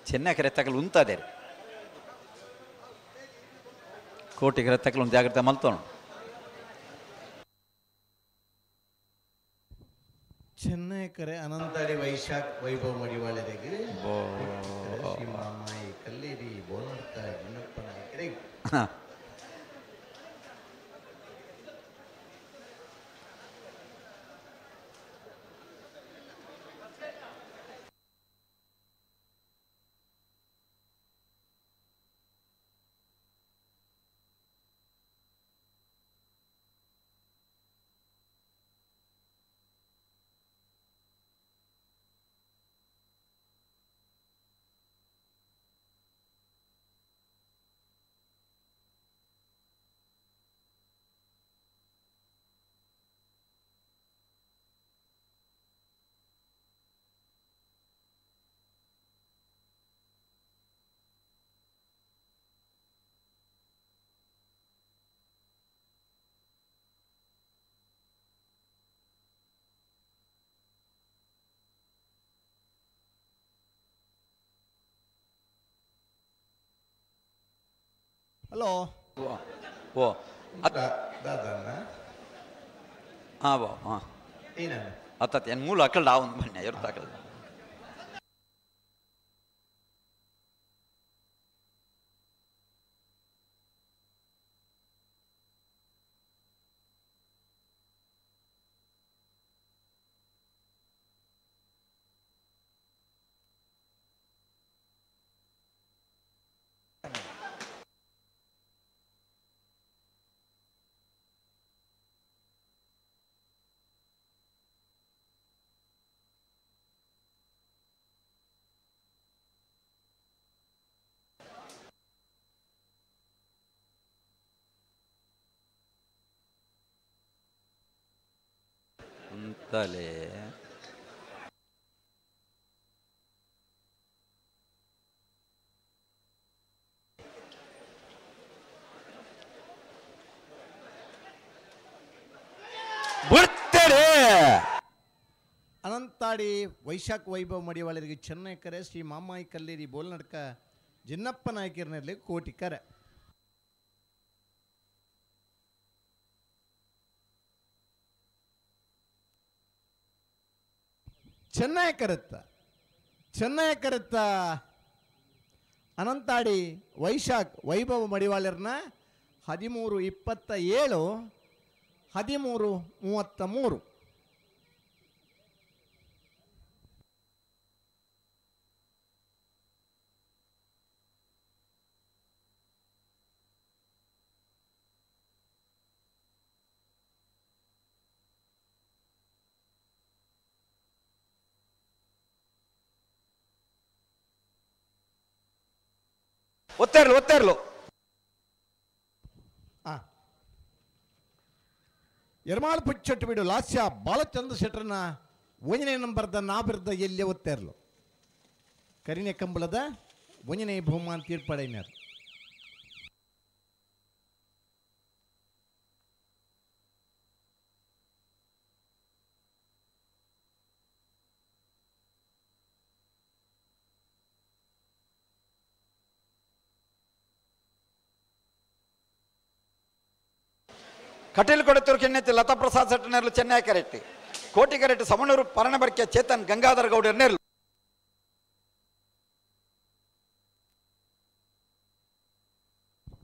ಚೆನ್ನಕರೆ ತಗಲು ಉಂತಾದೇರಿ ಕೋಟಿಗರ ತಗಲು ಒಂದು ಜಾಗ್ರತೆ ಮಲ್ತೋಣ. ಚೆನ್ನೈ ಕರೆ ಅನಂತಾಡಿ ವೈಶಾಖ್ ವೈಭವ ಮಡಿವಾಳರಿಗೆ ಶ್ರೀಮಾಮಾಯಿ ಕಲ್ಲೇರಿ ಬೋನರ್ಕ ಜಿನ್ನಪ್ಪ ನಾಯಕರಿಗೆ. ಹಲೋ ಓ ದಾದಣ್ಣ ಹಾಂ ಬೋ ಹಾಂ ಅತ್ತ ಏನು ಮೂಲ ಅಕ್ಕಲ್ಡ ಒಂದು ಬಣ್ಣ ಎರ್ತ ಅಕ್ಕಲ್ಡ. ಉಂತಲೆ ಬಿಡ್ತಾರೆ. ಅನಂತಾಡಿ ವೈಶಾಖ ವೈಭವ ಮಡಿವಾಳರಿಗೆ ಚೆನ್ನೈ ಕರೆ ಶ್ರೀ ಮಾಮಾಯಿ ಕಲ್ಲೇರಿ ಬೋಲ್ನಡ್ಕ ಜಿನ್ನಪ್ಪ ನಾಯಕರ್ನಲ್ಲಿ ಕೋಟಿ ಕರೆ. ಚೆನ್ನೈ ಕರೆತ್ತ ಚೆನ್ನೈ ಕರೆತ್ತ ಅನಂತಾಡಿ ವೈಶಾಖ್ ವೈಭವ ಮಡಿವಾಳರ್ನ 13-27 13-33. ಒತ್ತೇರ್ಲು ಒತ್ತೇರ್ಲು. ಎರ್ಮಾಳ್ ಪುಚ್ಚಟ್ಟು ಬಿಡು ಲಾಸ್ಯ ಬಾಲಚಂದ್ರ ಶೆಟ್ಟರ್ನ ಒಂದನೇ ನಂಬರ್ದ ನಾಬಿರ್ದ ಎಲ್ಲೆ ಒತ್ತೇರ್ಲು ಕರಿನೆ ಕಂಬಳದ ಒಂದನೇ ಬಹುಮಾನ ತೀರ್ಪಡೈನರು. ಕಟೀಲ್ ಕೊಡತೂರು ಕೆಣ್ಣೆತ್ತಿ ಲತಾ ಪ್ರಸಾದ್ ಸೆಟ್ಟನೇರ್ಲು ಚೆನ್ನೈ ಕರೆಟ್ಟಿ ಕೋಟಿ ಕರೆಟ್ಟಿ ಸಮಣೂರು ಪರಣಬರ್ಕೆ ಚೇತನ್ ಗಂಗಾಧರ ಗೌಡರ್ ನೇರ್ಲು.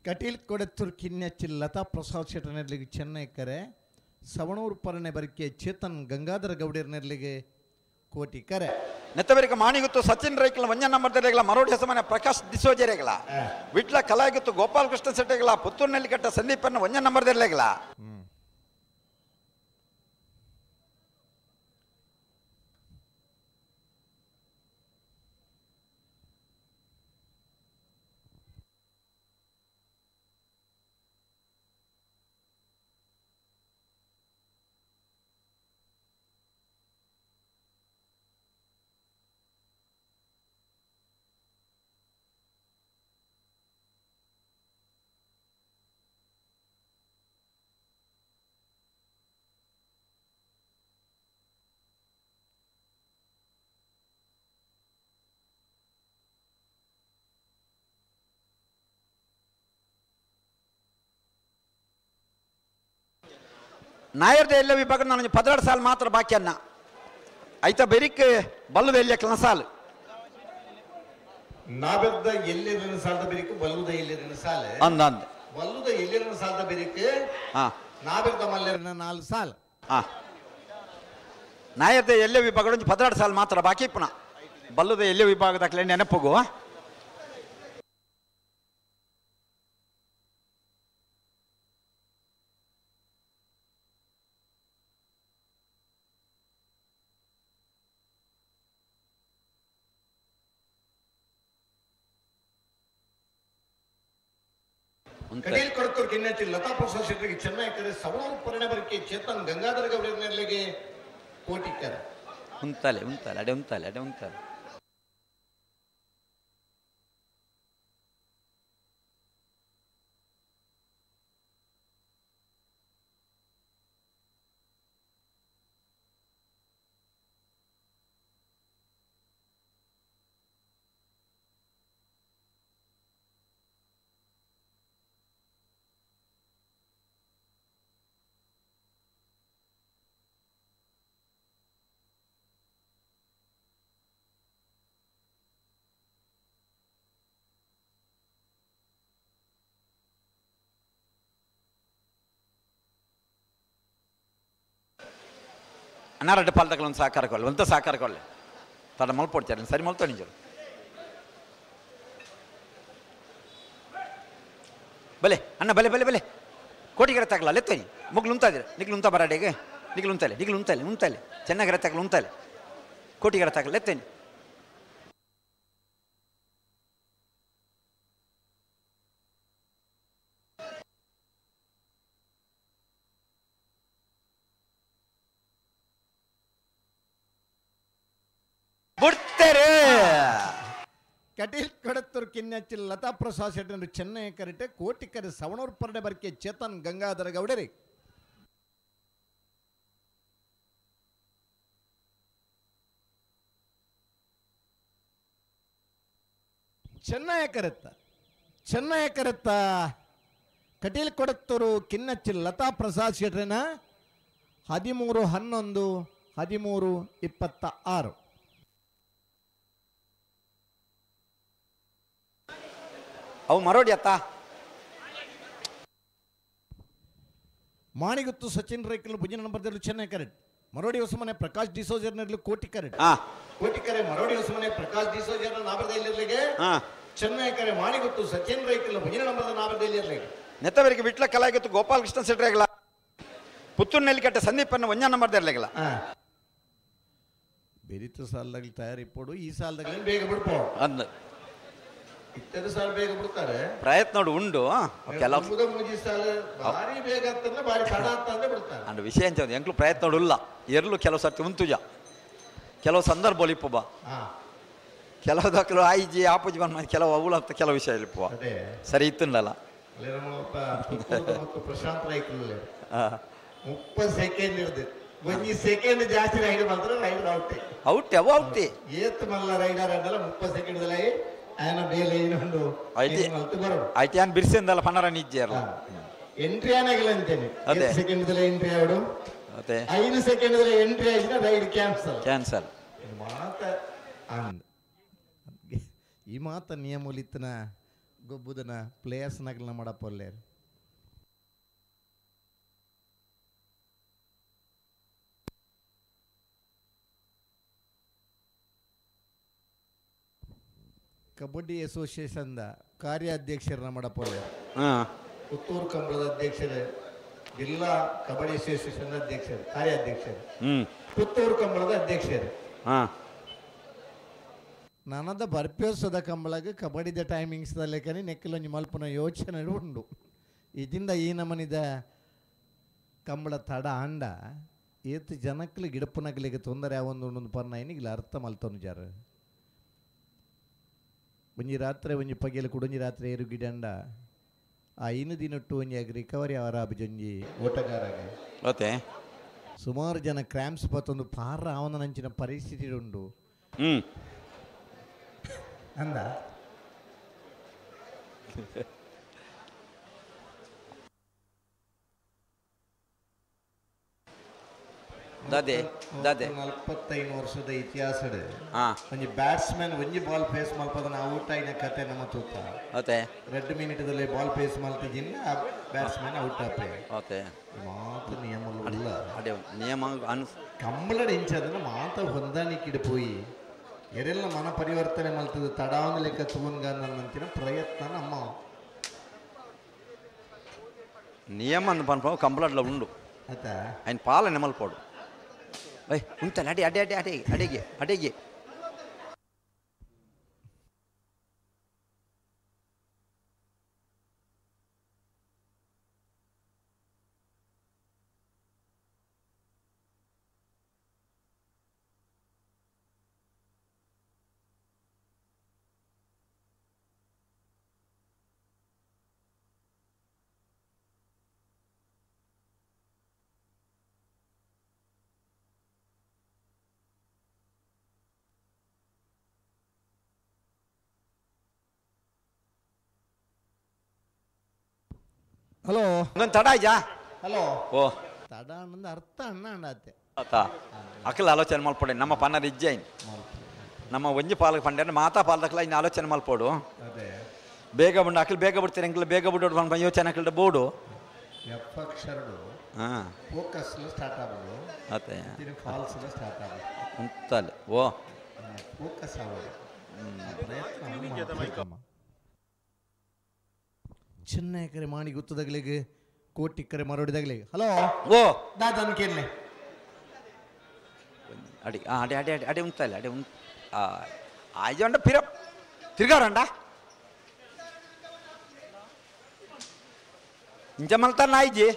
ಕಟೀಲ್ ಕೊಡತ್ತೂರು ಕಿನ್ನೆಚ್ಚಿ ಲತಾ ಪ್ರಸಾದ್ ಶೆಟ್ಟರ್ನೆರ್ಲಿಗೆ ಚೆನ್ನೈ ಕರೆ ಸವಣೂರು ಪರಣೆ ಬರಿಕೆ ಚೇತನ್ ಗಂಗಾಧರ ಗೌಡರ್ನೆರ್ಲಿಗೆ ಕೋಟಿ ಕರೆ. ನೆತ್ತಬರಿಕ ಮಾಣಿಗುತ್ತು ಸಚಿನ್ ರೈಕಲ ಒಂಜ ನಂಬರ್ ದೆರೆಗಳ ಮರೋಡಿ ಹೆಸಮನೆ ಪ್ರಕಾಶ್ ಡಿಸೋಜೆರೆಗಳ ವಿಟ್ಲ ಕಲಾಗಿತ್ತು ಗೋಪಾಲಕೃಷ್ಣ ಶೆಟ್ಟೆಗಳ ಪುತ್ತೂರಿನಲ್ಲಿ ಕಟ್ಟ ಸಂದೀಪನ್ನ ಒಂಜ ನಂಬರ್ ದೆರೆಗಳ. ನಾಯರ್ದ ಎಲ್ಲ ವಿಭಾಗ ನಾನು 12 ಸಾಲು ಮಾತ್ರ ಬಾಕಿ ಅನ್ನ ಐತ ಬೆರಿಕ್ ಬಲ್ಲದ ಎಲ್ಲಿ ಸಾಲು ನಾಬೆದ್ದ ಎಲ್ಲೆದನ ಸಾಲದ ಬೆರಿಕ್ ಬಲ್ಲುದ ಎಲ್ಲೆದನ ಸಾಲ ಅಂದ ಅಂದ ಬಲ್ಲುದ ಎಲ್ಲೆದನ ಸಾಲದ ಬೆರಿಕ್ ಹಾ ನಾಬೆದ್ದ ಮಲ್ಲೆರನ 4 ಸಾಲ ಹಾ ನಾಯರ್ದ ಎಲ್ಲ ವಿಭಾಗ 12 ಸಾಲು ಮಾತ್ರ ಬಾಕಿ ಪುನಃ ಬಲ್ಲುದ ಎಲ್ಲ ವಿಭಾಗದ ನೆನಪುಗು. ಕಟೀಲ್ ಕೊಡತೂರು ಕಿನ್ನಚ್ಚಿ ಲತಾ ಪ್ರಸಾದ್ ಶೆಟ್ಟಿಗೆ ಚೆನ್ನೈ ಕರೆ ಸವಣೂರು ಪರಣೆ ಬರಿಕೆ ಚೇತನ್ ಗಂಗಾಧರ ಗೌಡರ್ನೆರ್ಲಿಗೆ ಕೋಟಿ ಕರೆ. ಉಂತಾಲೆ ಉಂತಾಲೆ ಅಡೆ ಉಂತಾಲೆ ಅಡೆ ಉಂತಾಲೆ. ಅನ್ನಾರಡ್ಡ ಪಾಲ್ದಕ್ಕಲ ಒಂದು ಸಹಕಾರ ಕೊಲ್ಲ ಒಂತ ಸಹಕಾರ ಕೊಲ್ಲೆ ತಡ ಮಲ್ಪೊಡ್ಚಾರ ಸರಿ ಮಲ್ತೋ ನಿಂಜರು ಬಲೆ ಅಣ್ಣ ಬಲೆ ಬಲೆ ಬಲೆ ಕೋಟಿಗೆರೆ ತಗಲ ಲೆತ್ತನಿ ಮುಗ್ಲು ಉಂತಾದಿರ ನಿಗ್ಲು ಉಂತ ಬರಾಡೆಗೆ ನಿಗ್ಲು ಉಂತಾಲೆ ನಿಗ್ಲು ಉಂತಾಲೆ ಉಂತಾಲೆ ಚೆನ್ನಾಗಿರ ತಗಲು ಉಂತಾಲೆ ಕೋಟಿಗೆರೆ ತಗಲ ಲೆತ್ತನಿ. ಕಟೀಲ್ ಕಡತ್ತೂರು ಕಿನ್ನಚ್ಚಿಲ್ ಲತಾ ಪ್ರಸಾದ್ ಶೆಟ್ಟರು ಚೆನ್ನೈ ಕರೆಟೆ ಕೋಟಿಕರೆ ಸವಣೂರು ಪರಡೆ ಬರ್ಕೆ ಚೇತನ್ ಗಂಗಾಧರ ಗೌಡರಿ. ಚೆನ್ನೈ ಕರೆತ್ತ ಚೆನ್ನೈ ಕರೆತ್ತ ಕಟೀಲ್ ಕೊಡತ್ತೂರು ಕಿನ್ನಚ್ಚಿಲ್ ಲತಾ ಪ್ರಸಾದ್ ಶೆಟ್ಟರನ 13-11 13-26. ಅವು ಮರೋಡಿ ಅತ್ತ ಮಾಣಿಗುತ್ತು ಸಚಿನ್ ರೈಕಲ್ ಭುಜನ ನಂಬರ್ದಲ್ಲಿ ಚೆನ್ನೈ ಕರೆಟ್ ಮರೋಡಿ ಹೊಸಮನೆ ಪ್ರಕಾಶ್ ಡಿಸೋಜರ್ನಲ್ಲಿ ಕೋಟಿ ಕರೆಟ್ ಕೋಟಿ ಕರೆ ಮರೋಡಿ ಹೊಸಮನೆ ಪ್ರಕಾಶ್ ಡಿಸೋಜರ್ ನಾಬರದಲ್ಲಿರ್ಲಿಗೆ ಚೆನ್ನೈ ಕರೆ ಮಾಣಿಗುತ್ತು ಸಚಿನ್ ರೈಕಲ್ ಭುಜನ ನಂಬರ್ದ ನಾಬರದಲ್ಲಿರ್ಲಿಗೆ ನೆತ್ತವರಿಗೆ ವಿಟ್ಲ ಕಲಾಗಿತ್ತು ಗೋಪಾಲಕೃಷ್ಣ ಸೆಟ್ರೆಗಳ ಪುತ್ತೂರು ನೆಲ್ಲಿಕಟ್ಟೆ ಸಂದೀಪನ್ನು ಒಂಜ ನಂಬರ್ದಿರ್ಲಿಲ್ಲ. ಬೆರಿತ ಸಾಲದಾಗಲಿ ತಯಾರಿ ಪೋಡು ಈ ಸಾಲದಾಗಲಿ ಬೇಗ ಬಿಡ್ಪೋ ಅಂದ ಇತ್ತರ ಸಾಲ ಬೇಗ ಬಿಡ್ತಾರೆ ಪ್ರಯತ್ನ ಉಂಡು ಕೆಲವು ಭಾರಿ ಬೇಗ ಆಗ್ತದೆ ಭಾರಿ ತಡ ಆಗ್ತದೆ ಬಿಡ್ತಾರೆ. ಅಂಡ್ ವಿಷಯ ಎಂಚ ಎಂಕ್ಲು ಪ್ರಯತ್ನ ಉಲ್ಲ ಎರ್ಲು ಕೆಲವು ಸರ್ತಿ ಉಂತುಜ ಕೆಲವು ಸಂದರ್ಭ ಇಪ್ಪು ಬಾ ಕೆಲವು ದಾಖಲು ಆಯ್ಜಿ ಆಪುಜಿ ಬಂದ ಕೆಲವು ಅವುಲ ಅಂತ ಕೆಲವು ವಿಷಯ ಇಪ್ಪುವ ಸರಿ ಇತ್ತಲ್ಲ. ಪ್ರಶಾಂತ್ ರೈಕಲ್ 30 ಸೆಕೆಂಡ್ ಇರ್ದು ಒಂಜಿ ಸೆಕೆಂಡ್ ಜಾಸ್ತಿ ರೈಡ್ ಬಂದ್ರೆ ರೈಡರ್ ಔಟ್ ಔಟ್ ಅವು ಔಟ್ ಏತ್ ಮಲ್ಲ ರೈಡರ್ ಅಂದಲ್ಲ 30 ಸೆಕೆಂಡ್ ಆಯನ ಬೇಲೆ ಇನ್ನೊಂದು ಐತಿ ಆನ್ ಬಿರ್ಸಿಂದಲ್ಲ ಪನ್ನರ ನಿಜ್ಜೆ ಎಂಟ್ರಿ ಆನಾಗಿಲ್ಲ ಅಂತೇನೆ ಅದೇ ಸೆಕೆಂಡ್ ಎಂಟ್ರಿ ಆವಡು ಅದೇ 5 ಸೆಕೆಂಡ್ ಎಂಟ್ರಿ ಆಯ್ತು ರೈಡ್ ಕ್ಯಾನ್ಸಲ್ ಕ್ಯಾನ್ಸಲ್. ಮಾತ ಈ ಮಾತ ನಿಯಮಲಿತ್ತನ ಗೊಬ್ಬುದನ ಪ್ಲೇಯರ್ಸ್ ನಗಲನ ಮಾಡಪ್ಪಲ್ಲೇರು. ಕಬಡ್ಡಿ ಅಸೋಸಿಯೇಷನ್ದ ಕಾರ್ಯಾಧ್ಯಕ್ಷರನ್ನ ಮಾಡಪ್ಪಲ್ಲೇರು. ಪುತ್ತೂರು ಕಂಬಳದ ಅಧ್ಯಕ್ಷರು, ಜಿಲ್ಲಾ ಕಬಡ್ಡಿ ಅಸೋಸಿಯೇಷನ್ ಅಧ್ಯಕ್ಷರು, ಕಾರ್ಯಾಧ್ಯಕ್ಷರು, ಪುತ್ತೂರು ಕಂಬಳದ ಅಧ್ಯಕ್ಷರು. ನನದ ಬರ್ಪ್ಯೋತ್ಸವದ ಕಂಬಳಗ ಕಬಡ್ಡಿದ ಟೈಮಿಂಗ್ಸ್ ಲೆಕ್ಕನೆ ನೆಕ್ಕಲೊಂಜಿ ಮಲ್ಪನ ಯೋಚನೆ ಉಂಡು. ಇದರಿಂದ ಈ ನಮನಿದ ಕಂಬಳ ತಡ ಅಂಡ ಏತ್ ಜನಕ್ಲು ಗಿಡಪುನಗಲಿಗೆ ತೊಂದರೆ ಯಾವೊಂದು ಪರ್ನ ಏನಿಲ್ಲ ಅರ್ಥ ಮಲ್ತೊಂದು ಜಾರ. ಒಂಜಿ ರಾತ್ರಿ ಒಂಜಿ ಪಗೆಲು ಕುಡೊಂಜಿ ರಾತ್ರಿ ಏರು ಗಿಡಂಡ ಆ ಐನು ದಿನಟ್ಟು ಒಂಜಿ ಆಗ ರಿಕವರಿ ಅವರ ಅಭಿಜೊಂಜಿ ಓಟಗಾರಾಗ ಓಕೆ ಸುಮಾರು ಜನ ಕ್ರ್ಯಾಂಪ್ಸ್ ಬತ್ತೊಂದು ಪಾರ ಅವನ ನಂಚಿನ ಪರಿಸ್ಥಿತಿ ಉಂಡು ಅಂದ. ದಾದೆ ದಾದೆ 45 ವರ್ಷದ ಇತಿಹಾಸ ಒಂಜಿ ಬ್ಯಾಟ್ಸ್ಮನ್ ಒಂಜಿ ಬಾಲ್ ಫೇಸ್ ಮಲ್ಪದನ ಔಟ್ ಆಯಿನ ಕತೆ ನಮ್ಮ ತೂತ. ಓಕೆ 2 ಮಿನಿಟ್ದಲ್ಲಿ ಬಾಲ್ ಫೇಸ್ ಮಲ್ತಿಜಿನ್ನ ಬ್ಯಾಟ್ಸ್ಮನ್ ಔಟ್ ಆಪೆ. ಓಕೆ ಮಾತು ನಿಯಮ ಉಲ್ಲ ಅದೇ ನಿಯಮ ಅನ್ಸ್ ಕಂಬಳಡ ಇಂಚದನ್ನ ಮಾತ ಹೊಂದಾಣಿಕೆ ಪೋಯಿ ಎರೆಲ್ಲ ಮನ ಪರಿವರ್ತನೆ ಮಲ್ತದ ತಡಾವನ ಲೆಕ್ಕ ತೂನ್ಗಂತಿನ ಪ್ರಯತ್ನ ನಮ್ಮ ನಿಯಮ ಪನ್ಪ ಕಂಬಳಡ್ಲ ಉಂಡು ಆಯ್ತಾ ఆయన ಪಾಲನೆ ಮಲ್ಪೋಡು. ಏಯ್ ಉಂಟಲ್ಲ ಅಡಿ ಅಡಿ ಅಡಿ ಅಡಿ ಅಡಿಗೆ ಅಡಿಗೆ ಹಲೋ ಇನ್ನೊಂದು ತಡ ಆಯ್ತಾ? ಹಲೋ ಓ ತಡ ಅನ್ನಂದು ಅರ್ಥ ಅಣ್ಣ ಅಣ್ಣಾತೆ ಆತಾ ಅಕಲ್ ಆಲೋಚನೆ ಮಲ್ಪಡೆ ನಮ್ಮ ಪನ್ನರ ಇಜ್ಜೈನ್ ನಮ್ಮ ಒಂಜಿ ಪಾಲಕ ಪಂಡೆ ಮಾತಾ ಪಾಲಕಲ ಇನ್ನು ಆಲೋಚನೆ ಮಲ್ಪೋಡು. ಅದೇ ಬೇಗ ಬಂಡು ಅಕಲ್ ಬೇಗ ಬಿಡ್ತಾರೆ ಎಂಕ್ಲ ಬೇಗ ಬಿಡೋಡು ಪನ್ಪ ಯೋಚನೆ ಅಕಲ್ಡ ಬೋಡು ಎಫ್ ಅಕ್ಷರಡು ಹಾಂ ಫೋಕಸ್ ಸ್ಟಾರ್ಟ್ ಆಗೋದು ಅದೇ ಫಾಲ್ಸ್ ಸ್ಟಾರ್ಟ್ ಆಗೋದು ಅಂತಲ್ಲ ಓ ಫೋಕಸ್ ಆಗೋದು ಪ್ರಯತ್ನ. ಚೆನ್ನೈ ಕರೆ ಮಾಣಿ ಗುತ್ತದಗಲಿಗೆ ಕೋಟಿ ಕರೆ ಮರೋಡಿದಾಗಲಿ. ಹಲೋ ಓ ದಾದನ್ ಕೇಳಲೆ ಅಡಿ ಅಡಿ ಅಡಿ ಅಡಿ ಅಡಿ ಉಂಟಲ್ಲ ಅಡಿ ಉಂಟು ಆಯ್ಜಂಡ ಪಿರ ತಿರ್ಗಾರಂಡ ಇಂಚ ಮಲ್ತಾರ ಆಯ್ಜಿ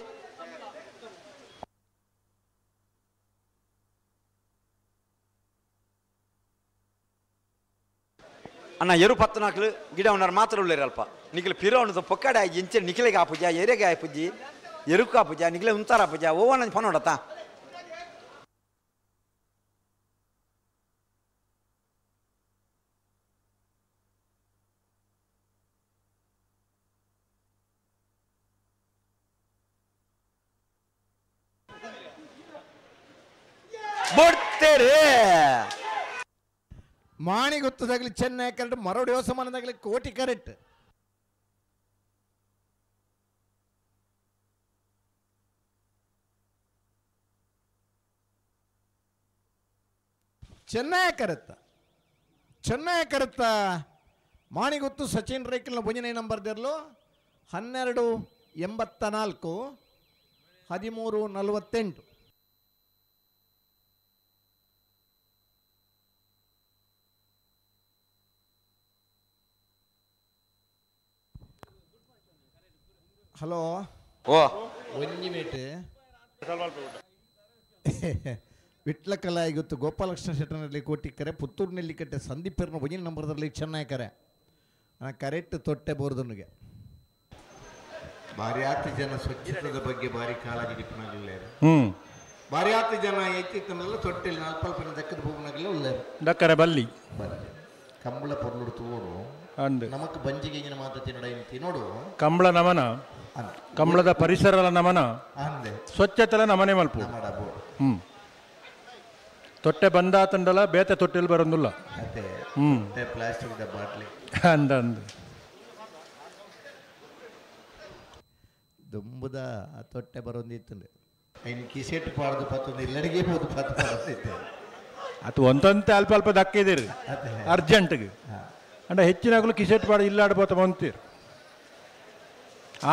ಅಣ್ಣ ಎರು ಪತ್ತನಾಕ್ಲು ಗಿಡ ಉಣ್ಣಾರು ಮಾತ್ರ ಉಳ್ಳೇರು ಅಲ್ಪ ನಿಖಿಲ್ ಪಿರೋಣದ ಪೊಕ್ಕಡೆ ಇಂಚೆ ನಿಖಿಲಿಗೆ ಆಪುಜ ಎರೆಗೆ ಆಪುಜಿ ಎರುಕು ಆಪುಜ ನಿಖಿಲೆ ಉಂತಾರ ಆಪುಜ ಓವನ ಫೋನ್ ಹೊಡತಾ ಬಡ್ತೇರೆ ಮಾಣಿ ಗೊತ್ತದಾಗಲಿ ಚೆನ್ನೈ ಕರೆಕ್ಟ್ ಮರೋಡಿ ಹೊಸಮಾನದಾಗಲಿ ಕೋಟಿ ಕರೆಕ್ಟ್ ಚೆನ್ನೈ ಕರೆತ್ತ ಚೆನ್ನೈ ಕರೆತ್ತ ಮಾಣಿಗೊತ್ತು ಸಚಿನ್ ರೈಕಲ್ನ ಒಂದನೇ ನಂಬರ್ ದೇರ್ಲು 12:84 13:48. ಹಲೋ ಓ ಒಂಜಿ ಮಿನಿಟ್ ವಿಟ್ಲ ಕಲಾಯಿ ಗೊತ್ತು ಗೋಪಾಲಕೃಷ್ಣ ಶೆಟ್ಟನಲ್ಲಿ ಕೋಟಿ ಕರೆ ಪುತ್ತೂರು ನೆಲ್ಲಿಕಟ್ಟೆ ಸಂದೀಪರ್ನ ಒಂಜಿನ ನಂಬರ್ದಲ್ಲಿ ಚೆನ್ನಾಗಿ ಕರೆ ಕರೆಕ್ಟ್ ತೊಟ್ಟೆ ಬೋರ್ದನಿಗೆ ಭಾರಿ ಆತಿ ಜನ ಸ್ವಚ್ಛತದ ಬಗ್ಗೆ ಭಾರಿ ಕಾಳಜಿ ದಿಪ್ಪನಾಗಲಿಲ್ಲ. ಭಾರಿ ಆತಿ ಜನ ಹೆಚ್ಚಿತ್ತನೆಲ್ಲ ತೊಟ್ಟೆಲ್ಲಿ ಅಲ್ಪ ದಕ್ಕದ ಭೂಮನಾಗಲ್ಲ ಉಳ್ಳೇರು ದಕ್ಕರೆ ಬಲ್ಲಿ ಕಂಬಳ ಪೊರ್ಲುಡು ತೂಡು ನಮಕ್ ಬಂಜಿಗೆ ಇಂಜಿನ ಮಾತು ತಿನ್ನಡ ಇಂತಿ ನೋಡು ಕಂಬಳ ನಮನ ಕಂಬಳದ ಪರಿಸರಲ ನಮನ ಸ್ವಚ್ಛತೆಲ ನಮನೆ ಮಲ್ಪು. ತೊಟ್ಟೆ ಬಂದಾತಂಡಲ ಬೇತೆ ತೊಟ್ಟೆಲ್ ಬರೋದಿಲ್ಲ ಪ್ಲಾಸ್ಟಿಕ್ ಬಾಟ್ಲಿ ಅಂದ ಅಂದ ದುಂಬುದ ತೊಟ್ಟೆ ಬರೋದಿತ್ತು ಇನ್ನು ಕಿಸೆಟ್ ಪಾಡ್ದು ಪತ್ತೊಂದು ಇಲ್ಲಡಿಗೆ ಹೋದು ಪತ್ತು ಬರೋದಿತ್ತು ಅದು ಒಂದಂತೆ ಅಲ್ಪ ಅಲ್ಪ ದಕ್ಕಿದಿರಿ ಅರ್ಜೆಂಟ್ಗೆ ಅಂಡ ಹೆಚ್ಚಿನಾಗಲೂ ಕಿಸೆಟ್ ಪಾಡ ಇಲ್ಲಾಡ್ಬೋತ ಬಂತೀರಿ.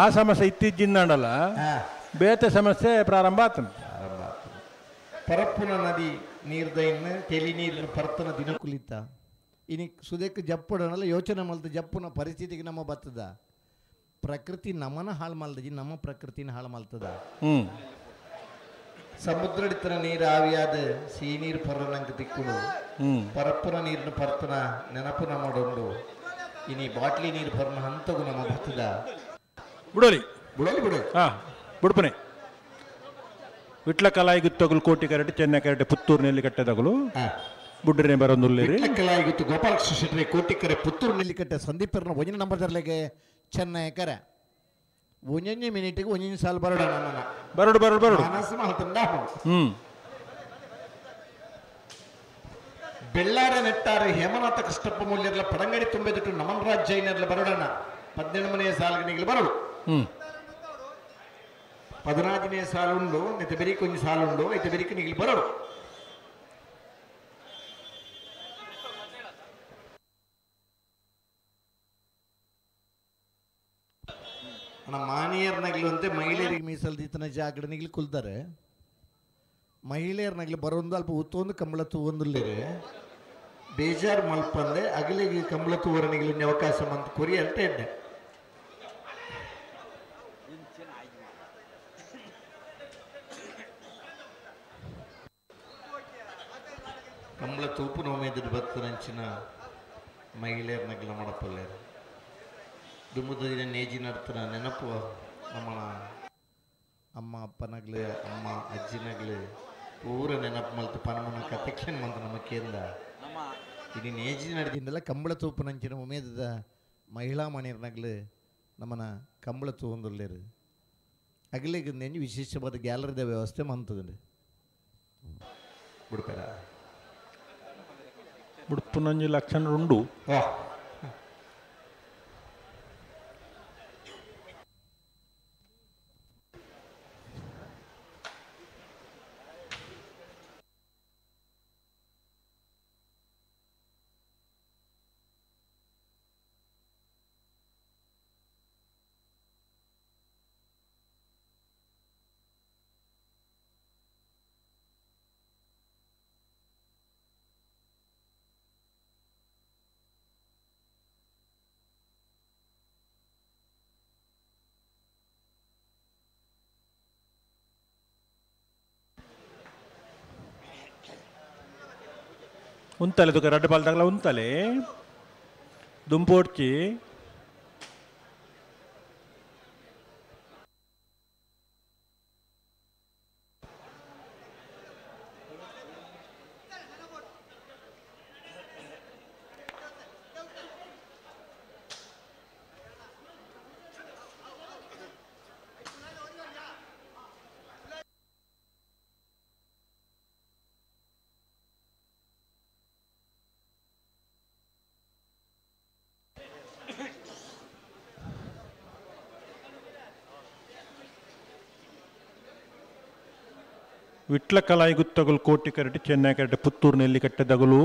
ಆ ಸಮಸ್ಯೆ ಇತ್ತೀಚಿಂದ ಬೇತೆ ಸಮಸ್ಯೆ ಪ್ರಾರಂಭ ಆತನ. ಪರಪ್ಪುನ ನದಿ ನೀರ್ದ ಇನ್ನು ತೆಲಿ ನೀರಿನ ಪರ್ತನ ದಿನ ಕುಲಿತ ಇನಿ ಸುದೇಕ್ ಜಪ್ಪುಡನಲ್ಲ ಯೋಚನೆ ಮಲ್ತ ಜಪ್ಪುನ ಪರಿಸ್ಥಿತಿಗೆ ನಮ್ಮ ಬತ್ತದ ಪ್ರಕೃತಿ ನಮನ ಹಾಳು ಮಲ್ದಜಿ ನಮ್ಮ ಪ್ರಕೃತಿನ ಹಾಳು ಮಲ್ತದ. ಸಮುದ್ರಡಿತನ ನೀರು ಆವಿಯಾದ ಸಿಹಿ ನೀರು ಪರ್ರನಂಗೆ ದಿಕ್ಕುಡು ಪರಪ್ಪುನ ನೀರಿನ ಪರ್ತನ ನೆನಪು ನಮ್ಮಡೊಂಡು ಇನಿ ಬಾಟ್ಲಿ ನೀರು ಪರ್ನ ಹಂತಗು ನಮ್ಮ ಬತ್ತದ. ಬಿಡೋಲಿ ಬಿಡೋಲಿ ಬಿಡೋಲಿ ಹಾಂ ಬಿಡ್ಪನೆ ವಿಟ್ಲ ಕಲಾಯಿ ಗುತ್ತಗಲು ಕೋಟಿ ಕರೆಟೆ ಚೆನ್ನೈ ಕರೆಟೆ ಪುತ್ತೂರು ನೆಲ್ಲಿಕಟ್ಟೆದಗಲು ಬುಡ್ರನೆ ಬರೋದುಲ್ಲೇರಿ ಕಲಾಯಿ ಗುತ್ತು ಗೋಪಾಲಕೃಷ್ಣ ಶೆಟ್ಟರೆ ಕೋಟಿ ಕರೆ ಪುತ್ತೂರು ನೆಲ್ಲಿಕಟ್ಟೆ ಸಂದೀಪರ್ನ ಒಂಜಿನ ನಂಬರ್ ತರಲಿಗೆ ಚೆನ್ನೈ ಕರೆ ಒಂಜೊಂಜಿ ಮಿನಿಟಿಗೆ ಒಂಜೊಂಜಿ ಸಾಲು ಬರೋಣ ನನ್ನ ಬರೋಡು ಬರೋಡು ಬರೋಡು ಮನಸ್ಸು ಮಲ್ತಂದ. ಬೆಳ್ಳಾರ ನೆಟ್ಟಾರೆ ಹೇಮನಾಥ ಕೃಷ್ಣಪ್ಪ ಮೂಲ್ಯರ್ಲ ಪಡಂಗಡಿ ತುಂಬಿದಿಟ್ಟು ನಮನ್ ರಾಜ್ ಜೈನರ್ಲ ಬರೋಡಣ 17ನೇ ಸಾಲಿಗೆ ಬರೋಡು 14ನೇ ಸಾಲುಂಡು ಇತ್ತ ಬೆರಿಕ್ ಒಂಜಿ ಸಾಲುಂಡು ಇತ್ತ ಬೆರಿಕ್ ನಿಗ್ಲಿ ಬರೋಡು. ನಮ್ಮ ಮಾನಿಯರ್ ನಗಲು ಅಂತೆ ಮಹಿಳೆಯರಿಗೆ ಮೀಸಲು ಈತನ ಜಾಗಡ ನಿಗ್ಲಿ ಕುಲ್ತಾರೆ ಮಹಿಳೆಯರ ನಗಲು ಬರೋಂದು ಅಲ್ಪ ಉತ್ತೊಂದು ಕಂಬಳ ತೂವೊಂದುಲ್ಲೇರಿ ಬೇಜಾರು ಮಲ್ಪಂದೆ ಅಗಲಿಗೆ ಕಂಬಳ ತೂವರ ನಿಗಲಿ ಅವಕಾಶ ಮಂತ್ ಕೊರಿ ಅಂತ ಎಡ್ಡೆ. ಕಂಬಳ ತೂಪು ನೋಮೇದಿಟ್ಟು ಬತ್ತನಂಚಿನ ಮಹಿಳೆಯರ ನಗಲ ಮಾಡಪ್ಪಲ್ಲೇರು ದುಮ್ಮದ ನೇಜಿ ನಡ್ತನ ನೆನಪು ನಮ್ಮನ ಅಮ್ಮ ಅಪ್ಪನಗ್ಲು ಅಮ್ಮ ಅಜ್ಜಿನಗ್ಲು ಪೂರ ನೆನಪು ಮಲ್ತು ಪನಮನ ಕತೆಕ್ಷನ್ ಮಂತ ನಮ್ಮ ಕೇಂದ್ರ ಇದು ನೇಜಿ ನಡೆದಿಂದಲ್ಲ ಕಂಬಳ ತೂಪುನಂಚಿನ ಉಮೇದದ ಮಹಿಳಾ ಮಣಿಯರ್ನಗ್ಲು ನಮ್ಮನ ಕಂಬಳ ತೂವೊಂದುಲ್ಲೇರು ಅಗಲಿಗೆ ನೆಂಜು ವಿಶೇಷವಾದ ಗ್ಯಾಲರಿದ ವ್ಯವಸ್ಥೆ ಮಂತದಂడి ಬಿಡ್ಪೇರ ಬುಡ್ಪುನಂಜಿ ಲಕ್ಷಣ ಉಂಡು. ಉಂತಲೆ ತುಕ ರಡ್ಡು ಪಾಲ್ದಾಗಲ ಉಂತಲೆ ದುಂಪೋಡ್ಚಿ ವಿಟ್ಲ ಕಲಾಯಿ ಗುತ್ತಗಲು ಕೋಟಿ ಕರಟಿ ಚೆನ್ನೈ ಕರಟಿ ಪುತ್ತೂರು ನೆಲ್ಲಿಕಟ್ಟೆ ದಗಲು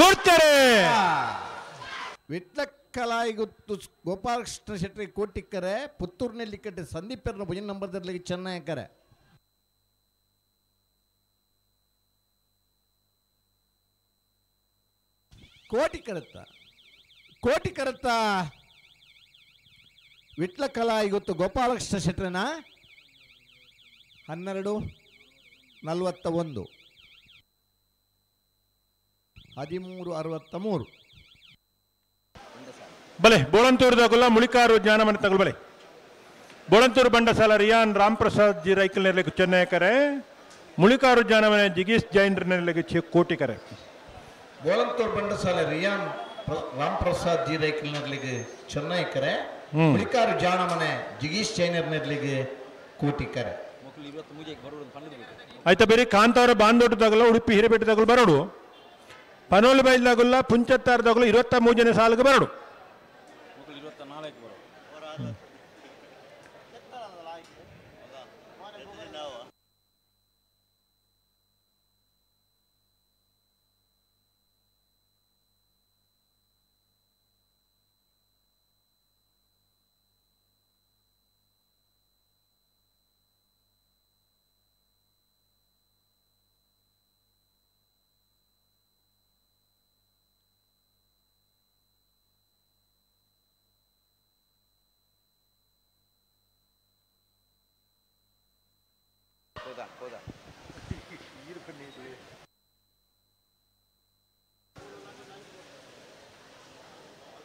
ಬರ್ತಾರೆ. ವಿಟ್ಲ ಕಲಾಯಿಗುತ್ತು ಗೋಪಾಲಕೃಷ್ಣ ಶೆಟ್ಟಿ ಕೋಟಿಕ್ಕರೆ ಪುತ್ತೂರಿನಲ್ಲಿ ಕಟ್ಟೆ ಸಂದೀಪರ್ನ ಭುಜನ್ ನಂಬರ್ದಲ್ಲಿ ಚೆನ್ನೈಕರೆ. ಕೋಟಿ ಕರತ್ತ ಕೋಟಿ ಕರತ್ತ ವಿಟ್ಲ ಕಲಾಯಿಗುತ್ತು ಗೋಪಾಲಕೃಷ್ಣ ಶೆಟ್ಟರನ 12:41 13:63. ಬಲೆ ಬೋಳಂತೂರು ತಗೊಲ್ಲ ಮುಳಿಕಾರು ಜ್ಞಾನಮನೆ ತಗೊಳ್ಳಿ ಬಲೆ ಬೋಳಂತೂರು ಬಂಡಸಾಲ ರಿಯಾನ್ ರಾಮ್ ಪ್ರಸಾದ್ ಜಿ ರೈಕಲ್ ನೆರಳಿಗೆ ಚೆನ್ನೈಕರೆ ಮುಳಿಕಾರು ಜ್ಞಾನಮನೆ ಜಿಗೀಶ್ ಜೈನ್ರ ನೆರಳಿಗೆ ಕೋಟಿಕರೆ. ಬೋಳಂತೂರು ಬಂಡಸಾಲ ರಿಯಾನ್ ರಾಮ್ ಪ್ರಸಾದ್ ಜಿ ರೈಕಲ್ ನೆರಳಿಗೆ ಚೆನ್ನೈಕರೆ ಮುಳಿಕಾರು ಜ್ಞಾನಮನೆ ಜಿಗೀಶ್ ಜೈನರ್ ನೆರಳಿಗೆ ಕೋಟಿಕರೆ. ಆಯ್ತಾ ಬೇರೆ ಕಾಂತಾವರ ಬಾಂದೋಟ ತಗೊಲ್ಲ ಉಡುಪಿ ಹಿರೇಪೇಟೆ ತಗೊಳ್ಳಿ ಬರೋಡು ಪನೋಲು ಬೈಲ್ದಾಗುಲ್ಲ ಪುಂಚತ್ತಾರದಾಗಲು 23 ಜನ ಸಾಲಿಗೆ ಬರಡು.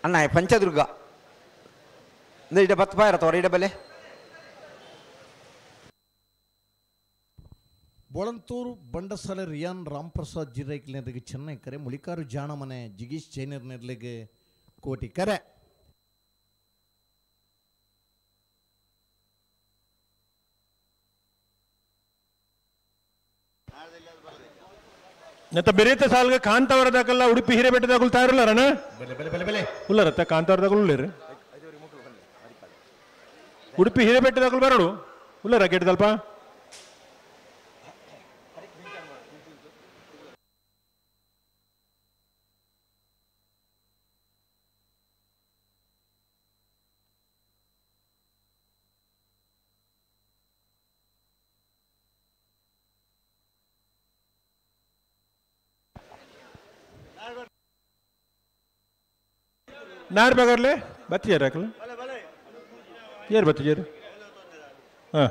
ಅಣ್ಣ ಪಂಚದುರ್ಗ ಇಡ ಬತ್ತು ಬಾರ ತೋರ ಇಡ ಬಲೆ. ಬೋಳಂತೂರು ಬಂಡಸಾಲೆ ರಿಯಾನ್ ರಾಮ್ ಪ್ರಸಾದ್ ಜಿರೈಕ್ಲರಿಗೆ ಚೆನ್ನೈ ಕರೆ ಮುಳಿಕಾರು ಜಾಣಮನೆ ಜಿಗೀಶ್ ಜೈನರ್ ನೆರ್ಲಿಗೆ ಕೋಟಿ ಕರೆ. ನತ್ತ ಬೆರೆತ ಸಾಲ್ಗೆ ಕಾಂತಾವರದಾಗಲ್ಲ ಉಡುಪಿ ಹಿರೇಬೆಟ್ಟದಾಗಲ್ ತಾಯಿರಲ್ಲರಣ ಬೆಲೆ ಬೆಲೆ ಬೆಲೆ ಬೆಲೆ ಉಲ್ಲರತ್ತ ಕಾಂತಾವರದಾಗಲ್ ಉಳ್ಳೇರಿ ಉಡುಪಿ ಹಿರೇಬೆಟ್ಟದಾಗಲ್ ಬರೋಡು ಉಲ್ಲರ ಗೇಟ್ದಲ್ಪ. ನಾರ್ ಬಗರ್ಲೆ ಬತ್ತಿಯಾರ ಹಾಕಲ್ಲ ಏರು ಬತ್ತಿಜಾರು ಹಾಂ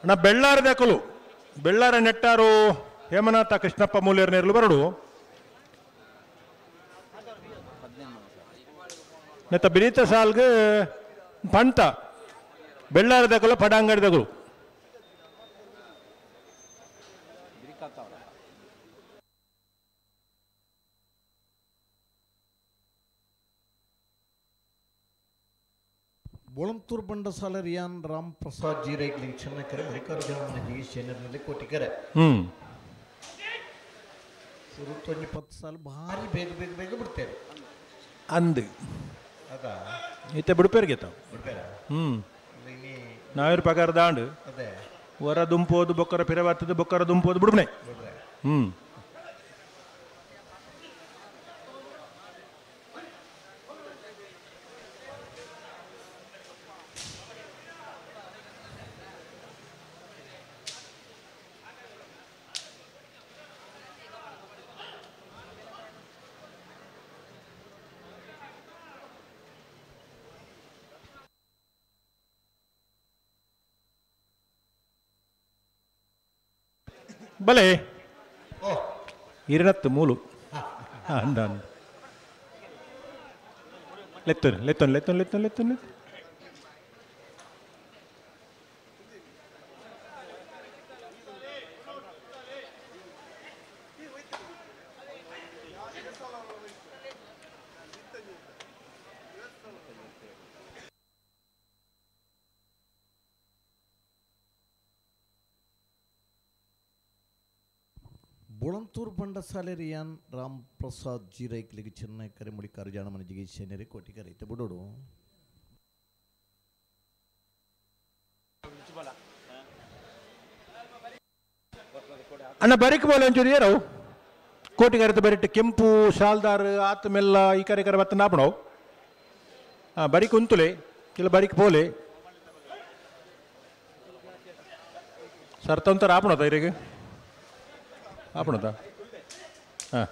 ಅಣ್ಣ ಬೆಳ್ಳಾರದಕಲು ಬೆಳ್ಳಾರ ನೆಟ್ಟಾರು ಹೇಮನಾಥ ಕೃಷ್ಣಪ್ಪ ಮೂಲ್ಯರ ನೇರಲು ಬರಡು ನೆತ್ತ ಬಿರಿತ ಸಾಲ್ಗೆ ಪಂತ ಬೆಳ್ಳಾರದಕಲು ಪಡಾಂಗಡಿದಗಳು ಬೊಳಂತೂರು ಬಂಡಸಾಲ ರಿಯಾನ್ ರಾಮ್ ಪ್ರಸಾದ್ ಜೀರೈಕ್ಲಿ ಚೆನ್ನಕರೆ ಮಲ್ಲಿಕಾರ್ಜುನ ಜಿ ಶೇನರ್ನಲ್ಲಿ ಕೋಟಿಕರೆ ಸುರುತ್ತೊಂಜಿ 10 ಸಾಲ ಭಾರಿ ಬೇಗ ಬೇಗ ಬೇಗ ಬಿಡ್ತೇವೆ ಅಂದು ಅದ ಇತ್ತೆ ಬಿಡ್ಪೇರಿಗೆ ತಾವು ಬಿಡ್ಬೇಡ ನಾವಿರು ಪಗಾರ ದಾಂಡು ಅದೇ ಹೊರ ದುಂಪೋದು ಬೊಕ್ಕರ ಪಿರವಾಗ್ತದೆ ಬೊಕ್ಕರ ದುಂಪೋದು ಬಿಡ್ಬನೆ ಬಲೆ ಇರನತ್ತು ಮೂಲು ಅಂದ ಲೆತ್ತನ್ ಲೆತ್ತನ್ ಲೆತ್ತನ್ ಲೆತ್ತನ್ ಲೆತ್ತನ್ ಲೆತ್ತನ್ ಬೊಳಂತೂರು ಬಂಡಸಾಲೆ ರಿಯಾನ್ ರಾಮ್ ಪ್ರಸಾದ್ ಜೀರೈಕ್ಲಿಗೆ ಚೆನ್ನೈ ಕರೆಮುಡಿ ಕಾರುಜಾಣ ಮನಜಿಗೆ ಶೇನರಿ ಕೋಟಿಕರ ಐತೆ ಬಿಡೋಡು ಅಣ್ಣ ಬರಿಕ್ ಬೋಲೆ ಒಂಚೂರು ಏರವು ಕೋಟಿಗಾರತ ಬರಿಟ್ಟು ಕೆಂಪು ಶಾಲ್ದಾರ್ ಆತ ಮೆಲ್ಲ ಈ ಕರೆ ಕರೆ ಬತ್ತ ನಾಪಣವು ಹಾಂ ಬರಿಕ್ ಉಂತುಲೆ ಇಲ್ಲ ಬರಿಕ್ ಪೋಲೆ ಸರ್ತಂತರ ಆಪಣದ ಇರಿಗೆ ಆಪಣದ ಹಾಂ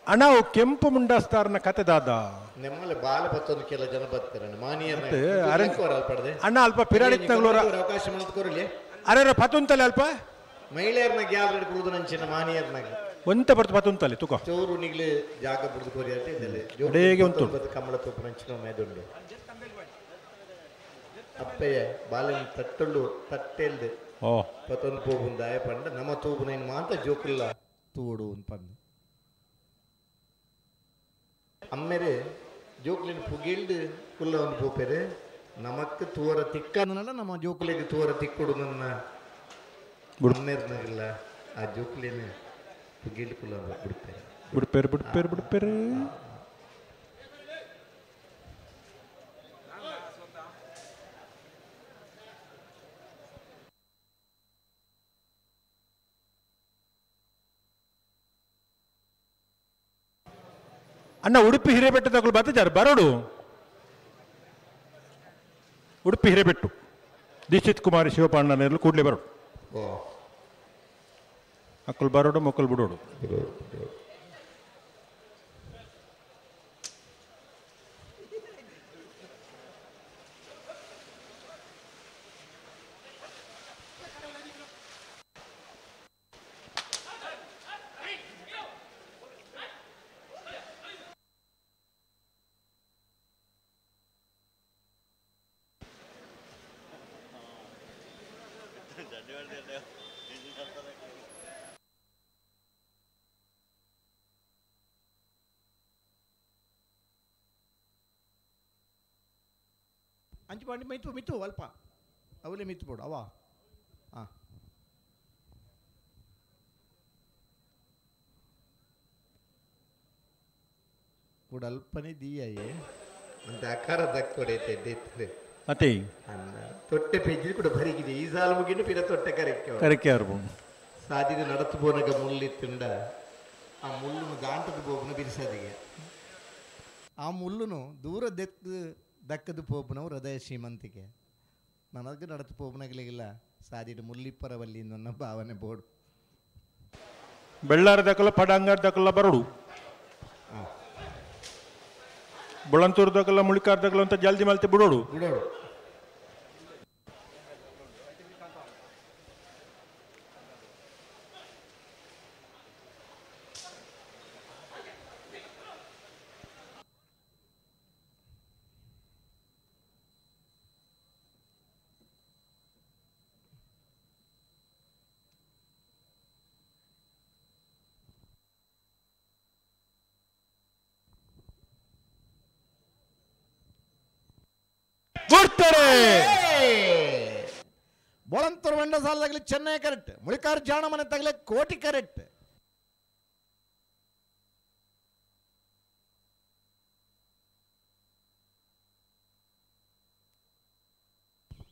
ಅಣ್ಣ ಅವು ಕೆಂಪು ಮುಂಡಸ್ತಾರನ ಕತೆ ದಾದ ನೆಮ್ಮಲೆ ಬಾಲ ಬತ್ತೊಂದು ಕೆಲ ಜನ ಬರ್ತಾರೆ ಮಾನಿಯರ್ ಅಣ್ಣ ಅಲ್ಪ ಪಿರಾಡಿತ್ನಗಳೂರ ಅವಕಾಶ ಮಾಡ್ಕೊರಲಿ ಅರೆ ಪತುಂತಲೆ ಅಲ್ಪ ಮಹಿಳೆಯರ್ನ ಗ್ಯಾಲರಿ ಕುಳಿದು ನಂಚಿನ ಮಾನಿಯರ್ನಾಗ ಒಂತ ಬರ್ತು ಪತುಂತಲೆ ತುಕೋ ಚೋರು ನಿಗ್ಲಿ ಜಾಗ ಬಿಡ್ದು ಕೊರಿ ಅಂತ ಇದೆಲ್ಲ ಅಡೇಗೆ ಉಂಟು. ಕಮಲ ತೂಪು ನಂಚಿನ ಮೇದುಂಡು ಅಪ್ಪಯ್ಯ ಬಾಲನ ತಟ್ಟೊಳ್ಳು ತಟ್ಟೆಲ್ದು ಓ ಪತೊಂದು ಪೋಬುಂದಾಯ ಪಂಡ ನಮ್ಮ ತೂಪು ನೈನ್ ಮಾಂತ ಜೋಕುಲ್ಲ ತೂಡು ಪಂದು ಅಮ್ಮೇರೆ ಜೋಕ್ಲಿನ ಪುಗಿಲ್ದು ಕುಲ್ಲ ಒಂದು ಪೋಪೆರೆ ನಮಕ್ ತೂವರ ತಿಕ್ಕನಲ್ಲ ನಮ್ಮ ಜೋಕುಲಿಗೆ ತೂವರ ತಿಕ್ಕುಡು ನನ್ನ ಅಮ್ಮೇರ್ನಾಗಿಲ್ಲ ಆ ಜೋಕುಲಿನ ಪುಗಿಲ್ದು ಕುಲ್ಲ ಬಿಡ್ಪೇರೆ ಬಿಡ್ಪೇರು ಬಿಡ್ಪೇರು ಬಿಡ್ಪೇರು ಅಣ್ಣ ಉಡುಪಿ ಹಿರೇಬೆಟ್ಟದಗಳು ಬತ್ತಿದ್ದಾರೆ ಬರೋಡು ಉಡುಪಿ ಹಿರೇಬೆಟ್ಟು ದೀಕ್ಷಿತ್ ಕುಮಾರಿ ಶಿವಪಾಂಡನೆಲ್ಲ ಕೂಡಲೇ ಬರೋಡು ಮಕ್ಕಳು ಬರೋಡು ಮಕ್ಕಳು ಬಿಡೋಡು ಅಂಚು ಪಾಂಡಿ ಮಿತ್ತು ಮಿತ್ತು ಅಲ್ಪ ಅವಲೇ ಮಿತ್ತು ಬೋಡು ಅವ ಹಾಂ ಕೂಡ ಅಲ್ಪನೇ ದೀಯೇ. ಅಂತ ಅಕಾರ ದಕ್ಕೊಡೆ ಎಡ್ಡೆ ಅತೆ ತೊಟ್ಟೆ ಪೆಜ್ಜಿ ಕೂಡ ಬರಿಗಿದೆ ಈ ಸಾಲು ಮುಗಿನ ಪಿರ ತೊಟ್ಟೆ ಕರೆಕ್ಕೆ ಕರೆಕ್ಕೆ ಅರ್ಬು ಸಾದಿದ ನಡತು ಪೋನಗ ಮುಳ್ಳಿತ್ತುಂಡ ಆ ಮುಳ್ಳುನು ದಾಂಟದ ಪೋಪುನ ಬಿರಿಸದಿಗೆ ಆ ಮುಳ್ಳುನು ದೂರ ದೆಕ್ಕು ದಕ್ಕದ ಪೋಪುನವು ಹೃದಯ ಶ್ರೀಮಂತಿಕೆ ನನಗೆ ನಡತು ಪೋಪನಗಲಿಗಿಲ್ಲ ಸಾದಿಡು ಮುಳ್ಳಿಪ್ಪರವಲ್ಲಿ ನನ್ನ ಭಾವನೆ ಬೋರ್ಡು ಬೆಳ್ಳಾರ ದಕಲ ಪಡಂಗಾರ ದಕಲ ಬರಡು ಬೊಳಂತೂರ್ ದಕಲ ಮುಳಿಕಾರ ದಕಲ ಅಂತ ಜಲ್ದಿ ಮಲ್ತೆ ಬಿಡೋಡು ಬಿಡೋಡು ಕೊಡ್ತಾರೆ ಬೊಳಂತೂರು ಬಂಡ ಸಾಲದಾಗಲಿ ಚೆನ್ನೈ ಕರೆಕ್ಟ್ ಮುಳಿಕಾರ್ ಜಾಣ ಮನೆ ತಗಲೆ ಕೋಟಿ ಕರೆಕ್ಟ್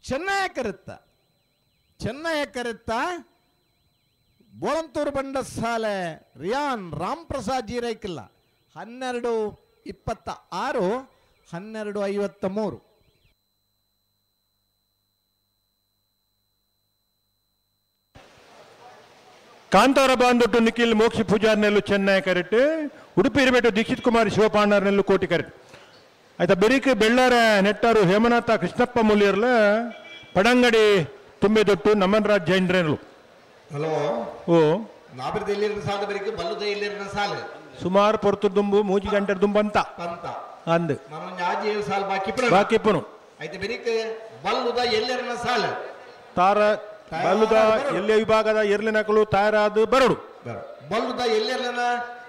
ಚೆನ್ನೈ ಕರೆತ್ತ ಚೆನ್ನೈ ಕರೆತ್ತ ಬೋಳಂತೂರು ಬಂಡ ಸಾಲೆ ರಿಯಾನ್ ರಾಮ್ ಪ್ರಸಾದ್ ಜೀರೈಕಿಲ್ಲ 12:26 12:53. ಕಾಂತಾರ ಬಾಂದೊಟ್ಟು ನಿಖಿಲ್ ಮೋಕ್ಷಿ ಪೂಜಾರ್ನೆಲ್ಲು ಚೆನ್ನೈ ಕರೆಕ್ಟ್ ಉಡುಪಿ ಇರಬೇಟು ದೀಕ್ಷಿತ್ ಕುಮಾರ್ ಶಿವಪಾಂಡರ್ನೆಲ್ಲು ಕೋಟಿ ಕರೆಕ್ಟ್ ಆಯ್ತಾ ಬೆರಿಕ್ ಬೆಳ್ಳಾರ ನೆಟ್ಟಾರು ಹೇಮನಾಥ ಕೃಷ್ಣಪ್ಪ ಮೂಲ್ಯರ್ಲ ಪಡಂಗಡಿ ತುಂಬೆದೊಟ್ಟು ನಮನ್ರಾಜ್ ಜೈನ್ರೇನ್ಲು ಹಲೋ ಓ ನಾಬಿರದ ಎಲ್ಲಿರ್ನ ಸಾಲ ಬೆರಿಕೆ ಬಲ್ಲುದ ಎಲ್ಲಿರ್ನ ಸಾಲ ಸುಮಾರು ಪೊರ್ತು ದುಂಬು ಮೂಜಿ ಗಂಟೆ ದುಂಬಂತ ಪಂತ ಅಂದ್ ನಾನು ಆಜಿ ಏಳು ಸಾಲ ಬಾಕಿ ಪುರ ಬಾಕಿಪ್ಪನು ಆಯ್ತು ಬೆರಿಕೆ ಬಲ್ಲುದ ಎಲ್ಲಿರ್ನ ಸಾಲ ತಾರ ಬಲ್ಲುದ ಎಲ್ಲೆ ವಿಭಾಗದ ಎರ್ಲಿನಕಲು ತಾರಾದು ಬರಡು ಬಲ್ಲುದ ಎಲ್ಲಿರ್ಲನ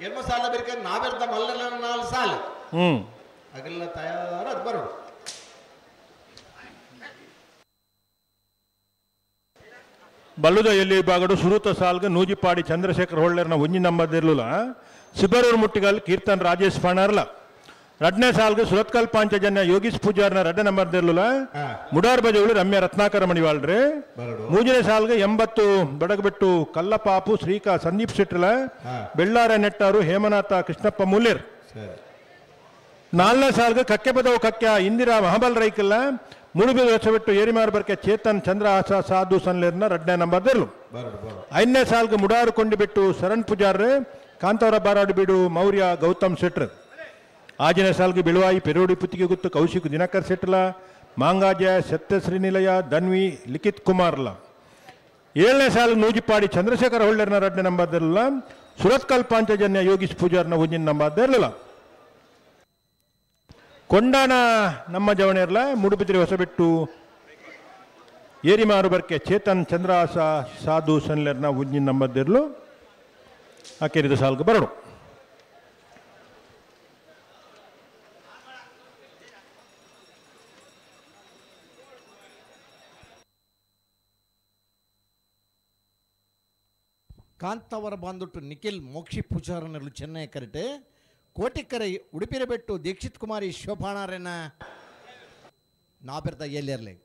ಎಲ್ಮ ಸಾಲ ಬೆರಿಕೆ ನಾವೆರ್ದ ಮಲ್ಲರ್ಲನ ನಾಲ್ ಸಾಲ ಹ್ಮ್ ಅಗಲ್ಲ ತಯಾರಾದ ಬರಡು ಬಲ್ಲುದ ಎಲ್ಲಿ ವಿಭಾಗಡು ಸುರೂತ ಸಾಲ್ಗ ನೂಜಿಪಾಡಿ ಚಂದ್ರಶೇಖರ್ ಹೊಳ್ಳರ್ನ ಒಂಜಿ ನಂಬದಿರ್ಲಿಲ್ಲ ಸಿಬರೂರು ಮುಟ್ಟಿಗಲ್ ಕೀರ್ತನ್ ರಾಜೇಶ್ ಫಾಣರ್ಲ ರಡ್ನೇ ಸಾಲ್ಗ ಸುರತ್ಕಲ್ ಪಾಂಚಜನ್ಯ ಯೋಗೀಶ್ ಪೂಜಾರ್ನ ರಡ್ಡ ನಂಬರ್ ಇರ್ಲಿಲ್ಲ ಮುಡಾರ್ ಬಜೆಗಳು ರಮ್ಯ ರತ್ನಾಕರ ಮಣಿವಾಳ್ರಿ ಮೂರನೇ ಸಾಲ್ಗ 80 ಬಡಗಬೆಟ್ಟು ಕಲ್ಲಪಾಪು ಶ್ರೀಕಾ ಸಂದೀಪ್ ಶೆಟ್ಟರ್ಲ ಬೆಳ್ಳಾರ ನೆಟ್ಟಾರು ಹೇಮನಾಥ ಕೃಷ್ಣಪ್ಪ ಮೂಲ್ಯರ್ ನಾಲ್ನೇ ಸಾಲ್ಗ ಕಕ್ಕೆ ಬದವು ಕಕ್ಕೆ ಇಂದಿರಾ ಮಹಾಬಲ್ ರೈಕಲ್ಲ ಮುಳುಬಿದ ಹೊಸಬೆಟ್ಟು ಏರಿಮಾರು ಬರ್ಕೆ ಚೇತನ್ ಚಂದ್ರಹಾಸ ಸಾಧು ಸನ್ಲೇರ್ನ ರಡ್ನೇ ನಂಬರ್ ದಿರ್ಲು ಐದನೇ ಸಾಲ್ಗೆ ಮುಡಾರು ಕೊಂಡಿಬಿಟ್ಟು ಶರಣ್ ಪೂಜಾರ್ ಕಾಂತಾವರ ಬಾರಾಡು ಬೀಡು ಮೌರ್ಯ ಗೌತಮ್ ಶೆಟ್ರ್ ಆಜನೇ ಸಾಲ್ಗೆ ಬಿಳುವಾಯಿ ಪೆರೋಡಿ ಪುತ್ತಿಗೆ ಗುತ್ತು ಕೌಶಿಕ್ ದಿನಕರ್ ಶೆಟ್ಲ ಮಾಂಗಾಜ ಸತ್ಯಶ್ರೀನಿಲಯ ಧನ್ವಿ ಲಿಖಿತ್ ಕುಮಾರ್ಲ ಏಳನೇ ಸಾಲ್ಗೆ ನೂಜಿಪಾಡಿ ಚಂದ್ರಶೇಖರ ಹೊಳ್ಳರ್ನ ರಡ್ನೇ ನಂಬರ್ ದಿರಲಿಲ್ಲ ಸುರತ್ಕಲ್ ಪಾಂಚಜನ್ಯ ಯೋಗೀಶ್ ಪೂಜಾರ್ನ ಒಂಜಿನ ನಂಬರ್ ದಿರಲಿಲ್ಲ ಕೊಂಡಾಣ ನಮ್ಮ ಜವಣೆರ್ಲ ಮುಡುಬಿದ್ರಿ ಹೊಸಬೆಟ್ಟು ಏರಿಮಾರು ಬರ್ಕೆ ಚೇತನ್ ಚಂದ್ರಹಾಸ ಸಾಧು ಸನ್ಲೆರ್ನ ಉಜ್ಜಿನ ನಂಬದ್ದಿರ್ಲು ಆಕೆರಿದ ಸಾಲ್ಗೆ ಬರಡು ಕಾಂತಾವರ ಬಾಂದುಟ್ಟು ನಿಖಿಲ್ ಮೋಕ್ಷಿ ಪೂಜಾರನಲ್ಲೂ ಚೆನ್ನೈ ಕರೆಟೆ ಕೋಟಿಕ್ಕರೆ ಉಡುಪಿರಬೆಟ್ಟು ದೀಕ್ಷಿತ್ ಕುಮಾರಿ ಶೋಭಾಣಾರೇನ ನಾಪೆರ್ತ ಎಲ್ಲಿರಲಿ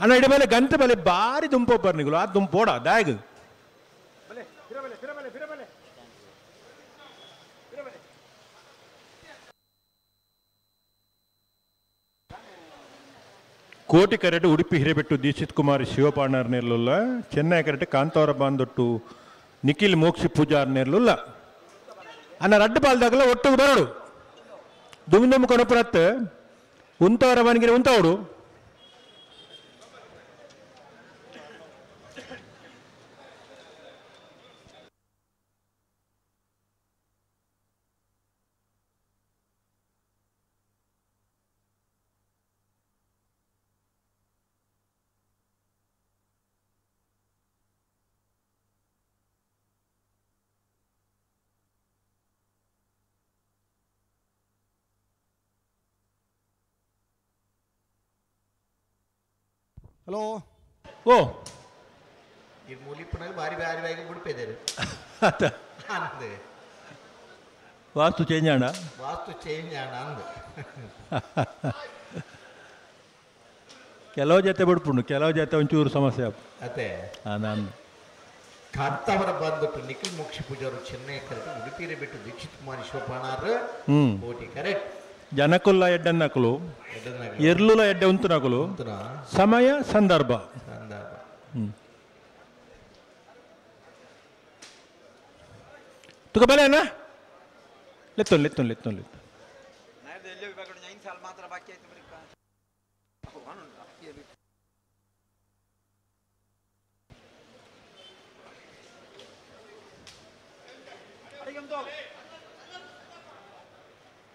ಅಣ್ಣ ಇಡ ಮೇಲೆ ಗಂಟೆ ಮೇಲೆ ಬಾರಿ ದುಂಪೊಬ್ಬರು ನಿಗಳು ಆ ದುಂಪೋಡ ದಾಗ್ ಕೋಟಿ ಕರೆಟು ಉಡುಪಿ ಹಿರೇಬೆಟ್ಟು ದೀಕ್ಷಿತ್ ಕುಮಾರ್ ಶಿವಪಾಣರ್ ನೇರ್ಲುಲ್ಲ ಚೆನ್ನೈ ಕರೆಟು ಕಾಂತಾವರ ಬಾಂದೊಟ್ಟು ನಿಖಿಲ್ ಮೋಕ್ಷಿ ಪೂಜಾರ್ ನೇರ್ಲುಲ್ಲ ಅನ್ನ ರಡ್ಡು ಬಾಲ್ದಾಗಲ ಒಟ್ಟು ಬರಡು ದುಮ್ ದುಮ್ ಕೊನಪುರತ್ ಉಂತವರ ಮನೆಗೆ ಉಂತವಡು Hello ಓ ಈ ಮೂಲಿಪ್ಪನಾಗ ಬಾರಿ ಬಾರಿ ಬಾರಿ ಬಿಡ್ಪಿದ್ದಾರೆ ಅಂದೆ ವಾಸ್ತು ಚೇಂಜ್ ಆಣ ವಾಸ್ತು ಚೇಂಜ್ ಆಣ ಅಂದು ಕೆಲವು ಜೊತೆ ಬಿಡ್ಪುಂಡು ಕೆಲವು ಜೊತೆ ಒಂಚೂರು ಸಮಸ್ಯೆ ಅದೇ ನಾನು ಕಾಂತಾವರ ಬಂದ್ಬಿಟ್ಟು ನಿಖಿಲ್ ಮೋಕ್ಷ ಪೂಜಾರು ಚೆನ್ನೈ ಕರೆಕ್ಟ್ ಉಡುಪಿರೆ ಬಿಟ್ಟು ದೀಕ್ಷಿತ್ ಕುಮಾರ್ ಶಿವಪಾಣಾರ್ ಕೋಟಿ ಕರೆಕ್ಟ್ ಜನಕುಲ್ಲ ಎಡ್ಡನ್ನಕಲು ಎರ್ಲುಲ ಎಡ್ಡೆ ಉಂತುನಕಲು ಸಮಯ ಸಂದರ್ಭ ಸಂದರ್ಭ ತುಕ ಬಲೆನಾ ಲೆತ್ತೊನ್ ಲೆತ್ತೊನ್ ಲೆತ್ತೊನ್ ಲೆತ್ತು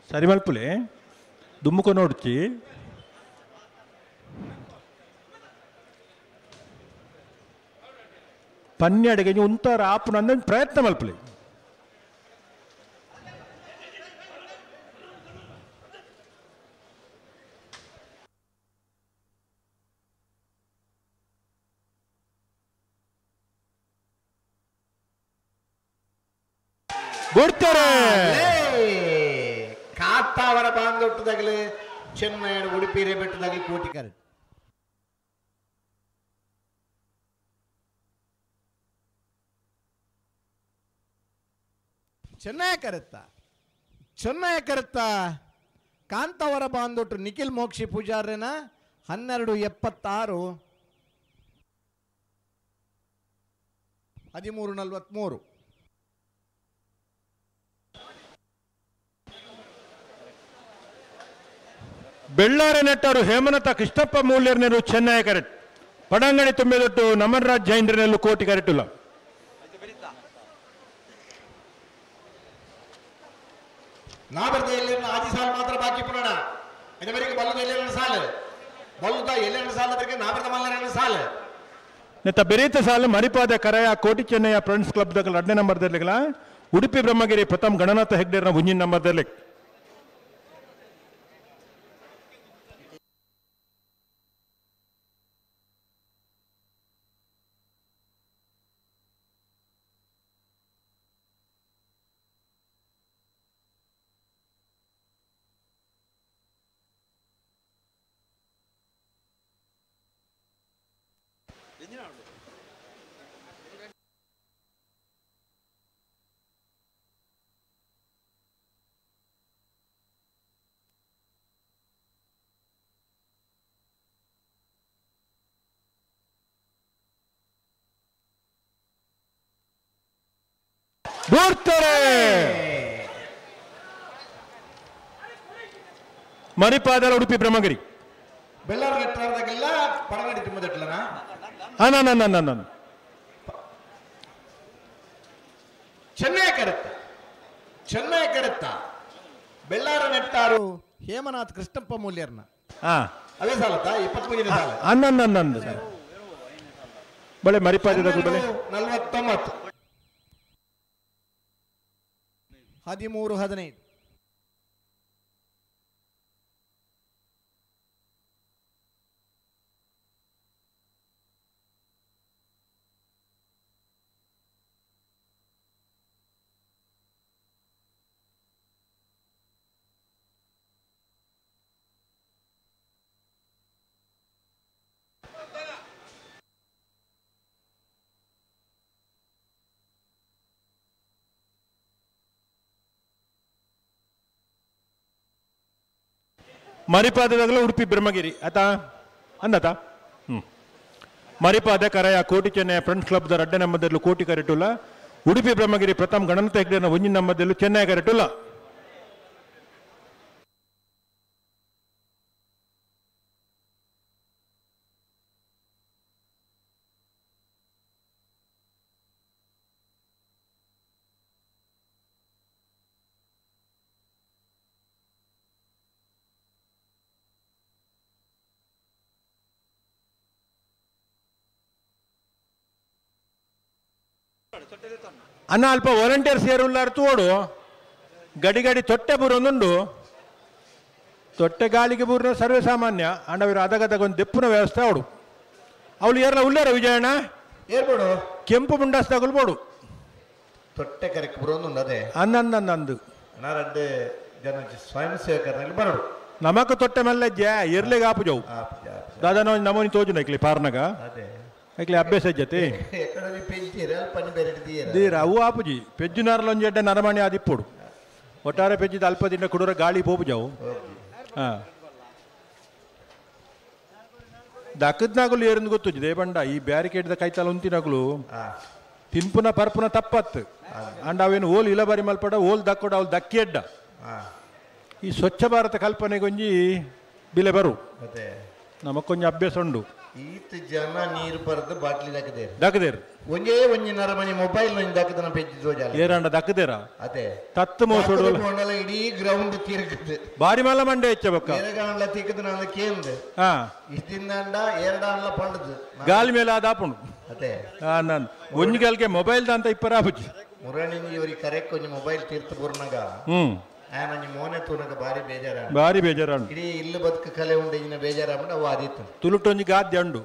ಸರಿ ಮಲ್ಪುಲೆ ದುಮ್ಮುಕ ನೋಡ್ಚಿ ಪನ್ನೆರಡಿಗೆ ಉಂತಾರ ಆಪುನ ಅಂದ ಪ್ರಯತ್ನ ಮಲ್ಪುಲೆ ಬಿಡ್ತಾರೆ ಕಾತಾವರ ಬಾಂದೊಟ್ಟದಾಗಲಿ ಚೆನ್ನೈ ಉಡುಪಿ ಬೆಟ್ಟದಾಗಲಿ ಕೋಟಿ ಕರೆಕ್ಟ್ ಚೆನ್ನೈ ಕರೆತ್ತ ಚೆನ್ನೈ ಕರೆತ್ತ ಕಾಂತಾವರ ಬಾಂದೊಟ್ಟು ನಿಖಿಲ್ ಮೋಕ್ಷಿ ಪೂಜಾರ್ಯನ 12:76 13:43. ಬೆಳ್ಳಾರೆ ನೆಟ್ಟರು ಹೇಮನಾಥ ಕೃಷ್ಣಪ್ಪ ಮೂಲ್ಯರ್ನೆರು ಚೆನ್ನೈ ಕರೆಕ್ಟ್ ಪಡಂಗಡಿ ತುಂಬಿದೊಟ್ಟು ನಮನ್ರಾಜ್ ಜೈಂದ್ರನೆಲ್ಲು ಕೋಟಿ ಕರೆಕ್ಟ್ ಇಲ್ಲ. ನಾಬರ್ದ ಎಲ್ಲೆರಡು ಆಜಿ ಸಾಲು ಮಾತ್ರ ಬಾಕಿ ಪುನಣ ಇದವರೆಗೆ ಬಲ್ಲದ ಎಲ್ಲೆರಡು ಸಾಲು ಬಲ್ಲದ ಎಲ್ಲೆರಡು ಸಾಲದವರೆಗೆ ನಾಬರ್ದ ಮಲ್ಲರೆರಡು ಸಾಲು ನೆತ್ತ ಬೆರೀತ ಸಾಲು ಮರಿಪಾದ ಕರೆಯ ಕೋಟಿ ಚೆನ್ನಯ್ಯ ಫ್ರೆಂಡ್ಸ್ ಕ್ಲಬ್ ದಕಲ್ ಎರಡನೇ ನಂಬರ್ ದರ್ಲಿಗಲ ಉಡುಪಿ ಬ್ರಹ್ಮಗಿರಿ ಪ್ರಥಮ್ ಗಣನಾಥ ಹೆಗ್ಡೇರ್ನ ಮುಂದಿನ ನಂಬರ್ ದರ್ಲಿಕ್. ಮರಿಪಾದರ ಉಡುಪಿ ಬ್ರಹ್ಮಗಿರಿ ಬೆಳ್ಳಾರ ನೆಟ್ಟಾರ್ದಾಗೆಲ್ಲ ಪಡಗಡಿ ತುಂಬದಟ್ಲನಾ? ನನ್ನ ಚೆನ್ನೈ ಕರೆತ್ತ ಚೆನ್ನೈ ಕರೆತ್ತ ಬೆಳ್ಳಾರ ನೆಟ್ಟಾರು ಹೇಮನಾಥ್ ಕೃಷ್ಣಪ್ಪ ಮೂಲ್ಯರ್ನ ಅವೇ ಸಾಲತ್ತ 23 ಸಾಲ ಹನ್ನೊಂದು ಬಳೆ ಮರಿಪಾದದ ಬಳೆ 49 13 15. ಮರಿಪಾದದಾಗಲೂ ಉಡುಪಿ ಬ್ರಹ್ಮಗಿರಿ ಆತಾ ಅಂದಾತ ಮರಿಪಾದ ಕರೆಯ ಕೋಟಿ ಚೆನ್ನೈ ಫ್ರೆಂಡ್ಸ್ ಕ್ಲಬ್ ರಡ್ಡೆ ನಂಬದಲ್ಲೂ ಕೋಟಿ ಕರೆಟುಲ್ಲ ಉಡುಪಿ ಬ್ರಹ್ಮಗಿರಿ ಪ್ರಥಮ್ ಗಣನಾಥ ಹೆಗ್ಡೆನ ಒಂಜಿನ ನಂಬದಲ್ಲೂ ಚೆನ್ನೈ ಕರೆಟುಲ್ಲ. ಅನ್ನ ಅಲ್ಪ ವಾಲಂಟಿಯರ್ಸ್ ಏರುಲ್ಲಾರು ತೋಡು ಗಡಿ ಗಡಿ ತೊಟ್ಟೆ ಬೂರೊಂದುಂಡು ತೊಟ್ಟೆ ಗಾಳಿಗೆ ಬೂರಿನ ಸರ್ವೇ ಸಾಮಾನ್ಯ ಅಂಡವಿರು ಅದಗದಾಗ ಒಂದು ದೆಪ್ಪುನ ವ್ಯವಸ್ಥೆ ಅವಡು. ಅವಳು ಏರ್ಲ ಉಳ್ಳಾರ ವಿಜಯಣ್ಣ ಏರ್ಬೋಡು ಕೆಂಪು ಮುಂಡಾಸ್ ತಗೊಳ್ಬೋಡು ತೊಟ್ಟೆ ಕರೆಕ್ ಬರೋದು ಅದೇ ಅನ್ನಂದು ನಾರಡ್ಡೆ ಜನ ಸ್ವಯಂ ಸೇವಕರಲ್ಲಿ ಬರೋಡು ನಮಕ ತೊಟ್ಟೆ ಮಲ್ಲಜ್ಜೆ ಎರ್ಲೆಗೆ ಆಪು ಜವು ದಾದಾ ನಮೋನಿ ತೋಜು ನೈಕ್ಲಿ ಪಾರ್ನಗ ಅದೇ ಐಕ್ಲೆ ಅಭ್ಯಾಸ ಜತೆ ದೀರ ಅವು ಆಪುಜಿ ಪೆಜ್ಜುನಾರ್ಲೊಂಜಿ ಎಡ್ಡೆ ನರಮಣಿ ಆದಿಪ್ಪೋಡು ಒಟ್ಟಾರೆ ಪೆಜ್ಜಿದ ಅಲ್ಪ ದಿನ ಕುಡೂರ ಗಾಳಿ ಪೋಪು ಜಾವು ಹಾಂ ದಕ್ಕದ್ನಾಗಲು ಏರಂದು ಗೊತ್ತುಜಿ ದೇಬಂಡ ಈ ಬ್ಯಾರಿಕೇಡ್ದ ಕೈತಾಲ ಉಂತಿನಾಗಲು ತಿನ್ಪುನ ಪರ್ಪುನ ತಪ್ಪತ್ತು ಅಂಡ್ ಅವೇನು ಓಲ್ ಇಲಬಾರಿ ಮಲ್ಪಡ ಓಲ್ ದಕ್ಕೋಡ ಅವಳು ದಕ್ಕಿ ಎಡ್ಡ ಈ ಸ್ವಚ್ಛ ಭಾರತ ಕಲ್ಪನೆಗೊಂಜಿ ಬಿಲೆ ಬರು ನಮಕ್ಕೊಂಜಿ ಅಭ್ಯಾಸ ಉಂಡು ಈತ ಜನ ನೀರು ಬರೆದು ಬಾಟ್ಲಿ ದಕ್ಕದೇರು ದಕ್ಕದೇರು ಒಂಜೇ ಒಂಜಿ ನರಮನಿ ಮೊಬೈಲ್ ಒಂಜಿ ದಕ್ಕದನ ಪೆಜ್ಜಿ ತೋಜಾಲ ಏರಂಡ ದಕ್ಕದೇರ ಅದೇ ತತ್ತು ಮೋಸೋಡು ಇಡೀ ಗ್ರೌಂಡ್ ತಿರುಗುದು ಬಾರಿ ಮಲ್ಲ ಮಂಡೆ ಹೆಚ್ಚ ಬಕ್ಕ ಎರಗಾಂಡ್ಲ ತಿಕ್ಕದು ನಾನು ಕೇಂದ್ ಹಾ ಇದಿಂದಂಡ ಎರಡಾಂಡ್ಲ ಪಂಡದು ಗಾಲಿ ಮೇಲೆ ಅದಾಪುಂಡು ಅದೇ ನಾನು ಒಂಜಿ ಗಾಲ್ಗೆ ಮೊಬೈಲ್ ದಂತ ಇಪ್ಪರ ಆಪುಜಿ ಮುರಣಿಂಜಿ ಇವ್ರಿಗೆ ಕರೆಕ್ ಒಂಜಿ ಮೊಬೈಲ್ ತೀರ್ಥ ಬುರ್ನಗ ಆನಂಜಿ ಮೋನೆ ತೂನಗ ಬಾರಿ ಬೇಜಾರ ಬಾರಿ ಬೇಜಾರ ಇಡೀ ಇಲ್ಲು ಬದುಕು ಕಲೆ ಉಂಡು ಇನ್ನ ಬೇಜಾರ ಅವು ಆದಿತ್ತು ತುಳುಟೊಂಜಿ ಗಾದ್ಯ ಉಂಡು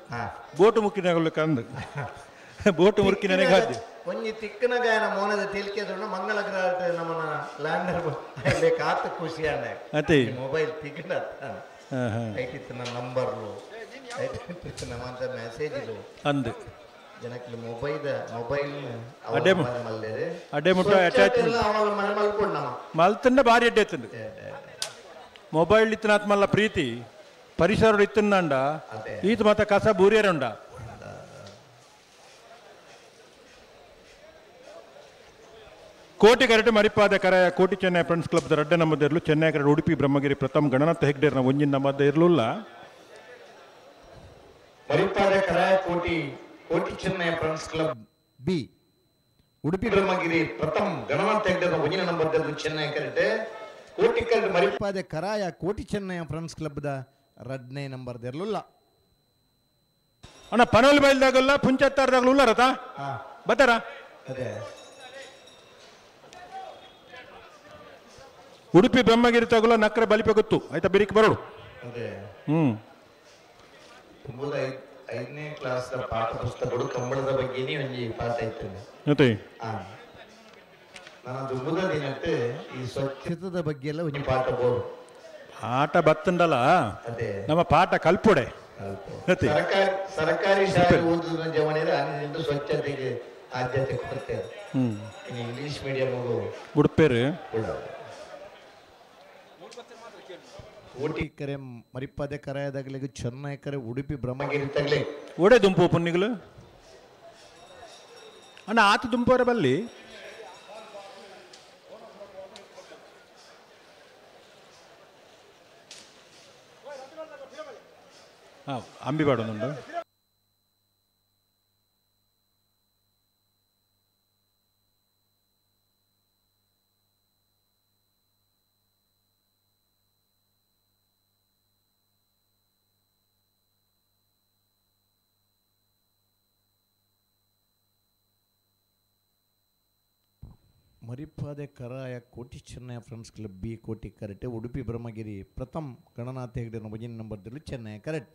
ಬೋಟು ಮುಕ್ಕಿನ ಕಂದು ಬೋಟು ಮುರ್ಕಿನ ಗಾದ್ಯ ಒಂಜಿ ತಿಕ್ಕನ ಗಾಯನ ಮೋನದ ತಿಲ್ಕೆ ಮಂಗಳ ಗ್ರಹ ನಮ್ಮನ ಲ್ಯಾಂಡರ್ ಕಾತು ಖುಷಿ ಅಣ್ಣ ಅದೇ ಮೊಬೈಲ್ ತಿಕ್ಕನ ಐಟಿತ್ತು ನನ್ನ ನಂಬರ್ಲು ಐಟಿತ್ತು ನಮ್ಮಂತ ಮೆಸೇಜ್ಲು ಅಂದು ಜನಕ್ಕೆ ಮೊಬೈಲ್ ಮೊಬೈಲ್ ಅಡ್ಡೆ ಅಡ್ಡೆ ಮುಟ್ಟ ಅಟ್ಯಾಚ್ಮೆಂಟ್ ಮಲ್ತಂಡ ಭಾರಿ ಅಡ್ಡೆ ಎತ್ತಂಡು ಮೊಬೈಲ್ ಇತ್ತನಾತ್ ಮಲ್ಲ ಪ್ರೀತಿ ಪರಿಸರ ಇತ್ತಂಡ ಈತ ಮತ್ತ ಕಸ ಬೂರಿಯರುಂಡ ಕೋಟಿ ಕರೆಟ್ ಮರಿಪಾದ ಕರೆಯ ಕೋಟಿ ಚೆನ್ನೈ ಫ್ರೆಂಡ್ಸ್ ಕ್ಲಬ್ ರಡ್ಡೆ ನಮ್ಮದಿರಲು ಚೆನ್ನೈ ಕರೆಟ್ ಉಡುಪಿ ಬ್ರಹ್ಮಗಿರಿ ಪ್ರಥಮ್ ಗಣನಾಥ ಹೆಗ್ಡೇರ್ನ ಒಂಜಿನ ನಮ್ಮದ ಇರಲಿಲ್ಲ ಮರಿಪಾದ Karaya Koti Koti Chennai friends club B Udupi Brahmagiri Pratham Gananatha ಹೆಗ್ಡೇರ್ನ ಒಂಜಿನ ನಂಬರ್ ಚೆನ್ನೈ ಕರೆಟ್ ಕೋಟಿ ಕರೆಟ್ Maripada Karaya Koti Chennai friends club the ರಡ್ನೇ ನಂಬರ್ ಇರಲಿಲ್ಲ ಅಣ್ಣ ಪನೋಲ್ ಬೈಲ್ದಾಗಲ್ಲ ಪುಂಚತ್ತಾರದಾಗಲೂ ಉಲ್ಲಾರತ ಬತ್ತಾರ ಅದೇ ಉಡುಪಿ ಬ್ರಹ್ಮಗಿರಿ ತಗುಲ ನಕ್ರೆ ಬಲಿಪೆ ಗೊತ್ತು ಆಯ್ತಾ ಬಿರಿಕ್ ಬರೋಡು ಅದೇ ಹ್ಮ್ ತುಂಬದ ಐದನೇ ಕ್ಲಾಸ್ ಪಾಠ ಪುಸ್ತಕಗಳು ಕಂಬಳದ ಬಗ್ಗೆನೇ ಒಂಜಿ ಪಾಠ ಇತ್ತು ಮತ್ತೆ ನಾನು ದುಂಬುದ ದಿನಕ್ಕೆ ಈ ಸ್ವಚ್ಛತದ ಬಗ್ಗೆ ಎಲ್ಲ ಒಂಜಿ ಪಾಠ ಬೋಡು ಪಾಠ ಬತ್ತಂಡಲ್ಲ ಅದೇ ನಮ್ಮ ಪಾಠ ಕಲ್ಪೊಡೆ ಸರ್ಕಾರಿ ಶಾಲೆ ಓದುದ ಜವಣಿಯರು ಅನಿಂದ ಸ್ವಚ್ಛತೆಗೆ ಆದ್ಯತೆ ಕೊಡ್ತಾರೆ. ಇನ್ನು ಇಂಗ್ಲಿಷ್ ಮೀಡಿಯಂ ಉಡುಪೇರು ಕೋಟಿ ಕರೆ ಮರಿಪದೆ ಕರಾಯದಾಗಲಿಗೆ ಚೆನ್ನೈ ಕರೆ ಉಡುಪಿ ಬ್ರಹ್ಮಗಿರಿ ತಗಲಿ ಒಡೆ ದುಂಪು ಪುನ್ನಿಗಳು ಅಣ್ಣ ಆತ ದುಂಪವರ ಬಲ್ಲಿ ಹಾಂ ಅಂಬಿ ಬಾಡೊಂದುಂಡು Maripade Karaya Koti Chennai friends club B Koti correct Udupi Brahmagiri Pratham Gananatha Hegde ಒಂಜಿನ number Chennai correct.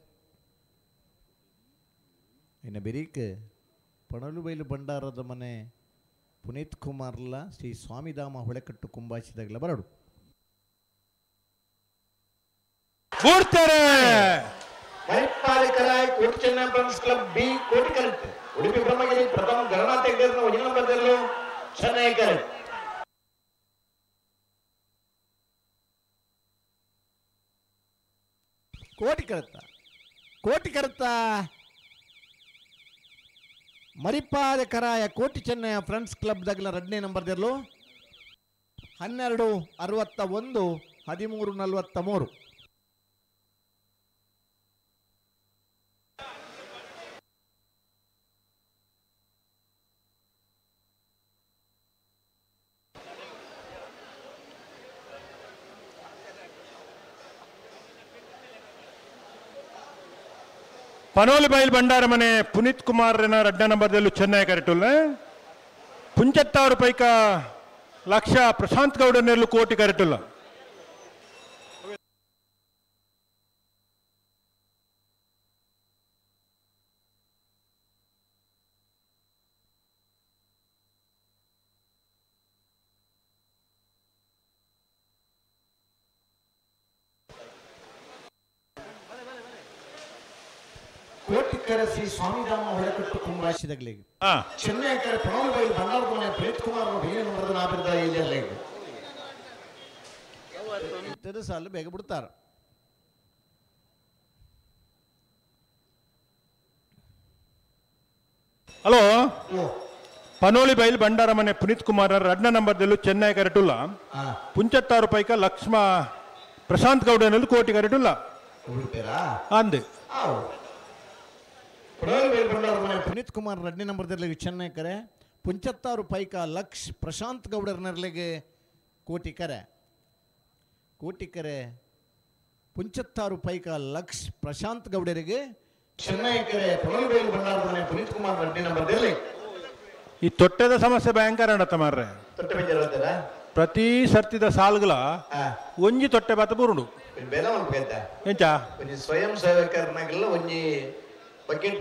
ಇನ್ನು ಬೆರೀಕ್ ಪಣಲುಬೈಲು ಭಂಡಾರದ ಮನೆ ಪುನೀತ್ ಕುಮಾರ್ಲ ಶ್ರೀ ಸ್ವಾಮಿಧಾಮ ಹೊಳೆಕಟ್ಟು ಕುಂಬಾಚಿದಾಗಲ ಬರಡು ಬೂಡ್ತಾರೆ. Maripade Karaya Koti Chennai friends club B Koti correct Udupi Brahmagiri Pratham Gananatha Hegde ಒಂಜಿನ number Chennai correct. ಕೋಟಿ ಕರೆತ್ತ ಕೋಟಿ ಕರೆತ್ತ ಮರಿಪಾದ ಕರಾಯ ಕೋಟಿ Chennaya friends club ದಗಲ ಎರಡನೇ number ದಿರ್ಲು 12 61 13 43. ಪನೋಲಿ ಬೈಲ್ ಭಂಡಾರ ಮನೆ ಪುನೀತ್ ಕುಮಾರ್ ರಡ್ಡ ನಂಬರ್ದಲ್ಲೂ ಚೆನ್ನೈ ಕರೆಟುಲ್ಲ ಪುಂಚತ್ತಾರು ಪೈಕ ಲಕ್ಷ ಪ್ರಶಾಂತ್ ಗೌಡನೆಲ್ಲು ಕೋಟಿ ಕರೆಟುಲ್ಲ. Kotikkere Shri ಸ್ವಾಮಿಧಾಮ ಹೊಳೆಕಟ್ಟು ಕುಂಬಾಶಿದಗಳಿಗೆ ಚೆನ್ನೈಕರೆ Panolibailu ಭಂಡಾರದ ಮನೆ ಪ್ರೇತ್ ಕುಮಾರ್ ಬೇರೆ ನಾಬಿರ್ದ ಇದೆಲ್ಲ ಸಾಲು ಬೇಗ ಬಿಡ್ತಾರೆ. ಹಲೋ ಪನೋಳಿ ಬೈಲ್ ಭಂಡಾರ ಮನೆ ಪುನೀತ್ ಕುಮಾರ್ ರಡ್ನ ನಂಬರ್ದಲ್ಲೂ ಚೆನ್ನೈ ಕರೆಟುಲ್ಲ ಪುಂಚತ್ತಾರು ಪೈಕ ಲಕ್ಷ್ಮ ಪ್ರಶಾಂತ್ ಗೌಡನಲ್ಲಿ ಕೋಟಿ ಕರೆಟುಲ್ಲ ಅಂದೆ. ಪುನೀತ್ ಕುಮಾರ್ ರಡ್ನೇ ನಂಬರ್ದಲ್ಲಿ ಚೆನ್ನೈ ಕರೆ ಪುಂಚತ್ತಾರು ಪೈಕ ಲಕ್ಷ್ ಪ್ರಶಾಂತ್ ಗೌಡರ್ನರ್ಲಿಗೆ ಕೋಟಿ ಕರೆ ಕೋಟಿ ಕರೆ ಪುಂಚತ್ತಾರು ಪೈಕ ಲಕ್ಷ್ ಪ್ರಶಾಂತ್ ಗೌಡರಿಗೆ ಚೆನ್ನೈ ಕರೆ ಪೊನಲ್ಬೈಲು ಭಂಡಾರ ಮನೆ ಪುನೀತ್ ಕುಮಾರ್ ರಡ್ನೇ ನಂಬರ್ದಲ್ಲಿ. ಈ ತೊಟ್ಟೆದ ಸಮಸ್ಯೆ ಭಯಂಕರ ಅಣ್ಣ ಮಾರ್ರೆ. ಪ್ರತಿ ಸರ್ತಿದ ಸಾಲ್ಗಳ ಒಂಜಿ ತೊಟ್ಟೆ ಬಾತ ಬುರುಡು ಸ್ವಯಂ ಸೇವಕರನ್ನಾಗೆಲ್ಲ ಒಂಜಿ ಬಕೆಟ್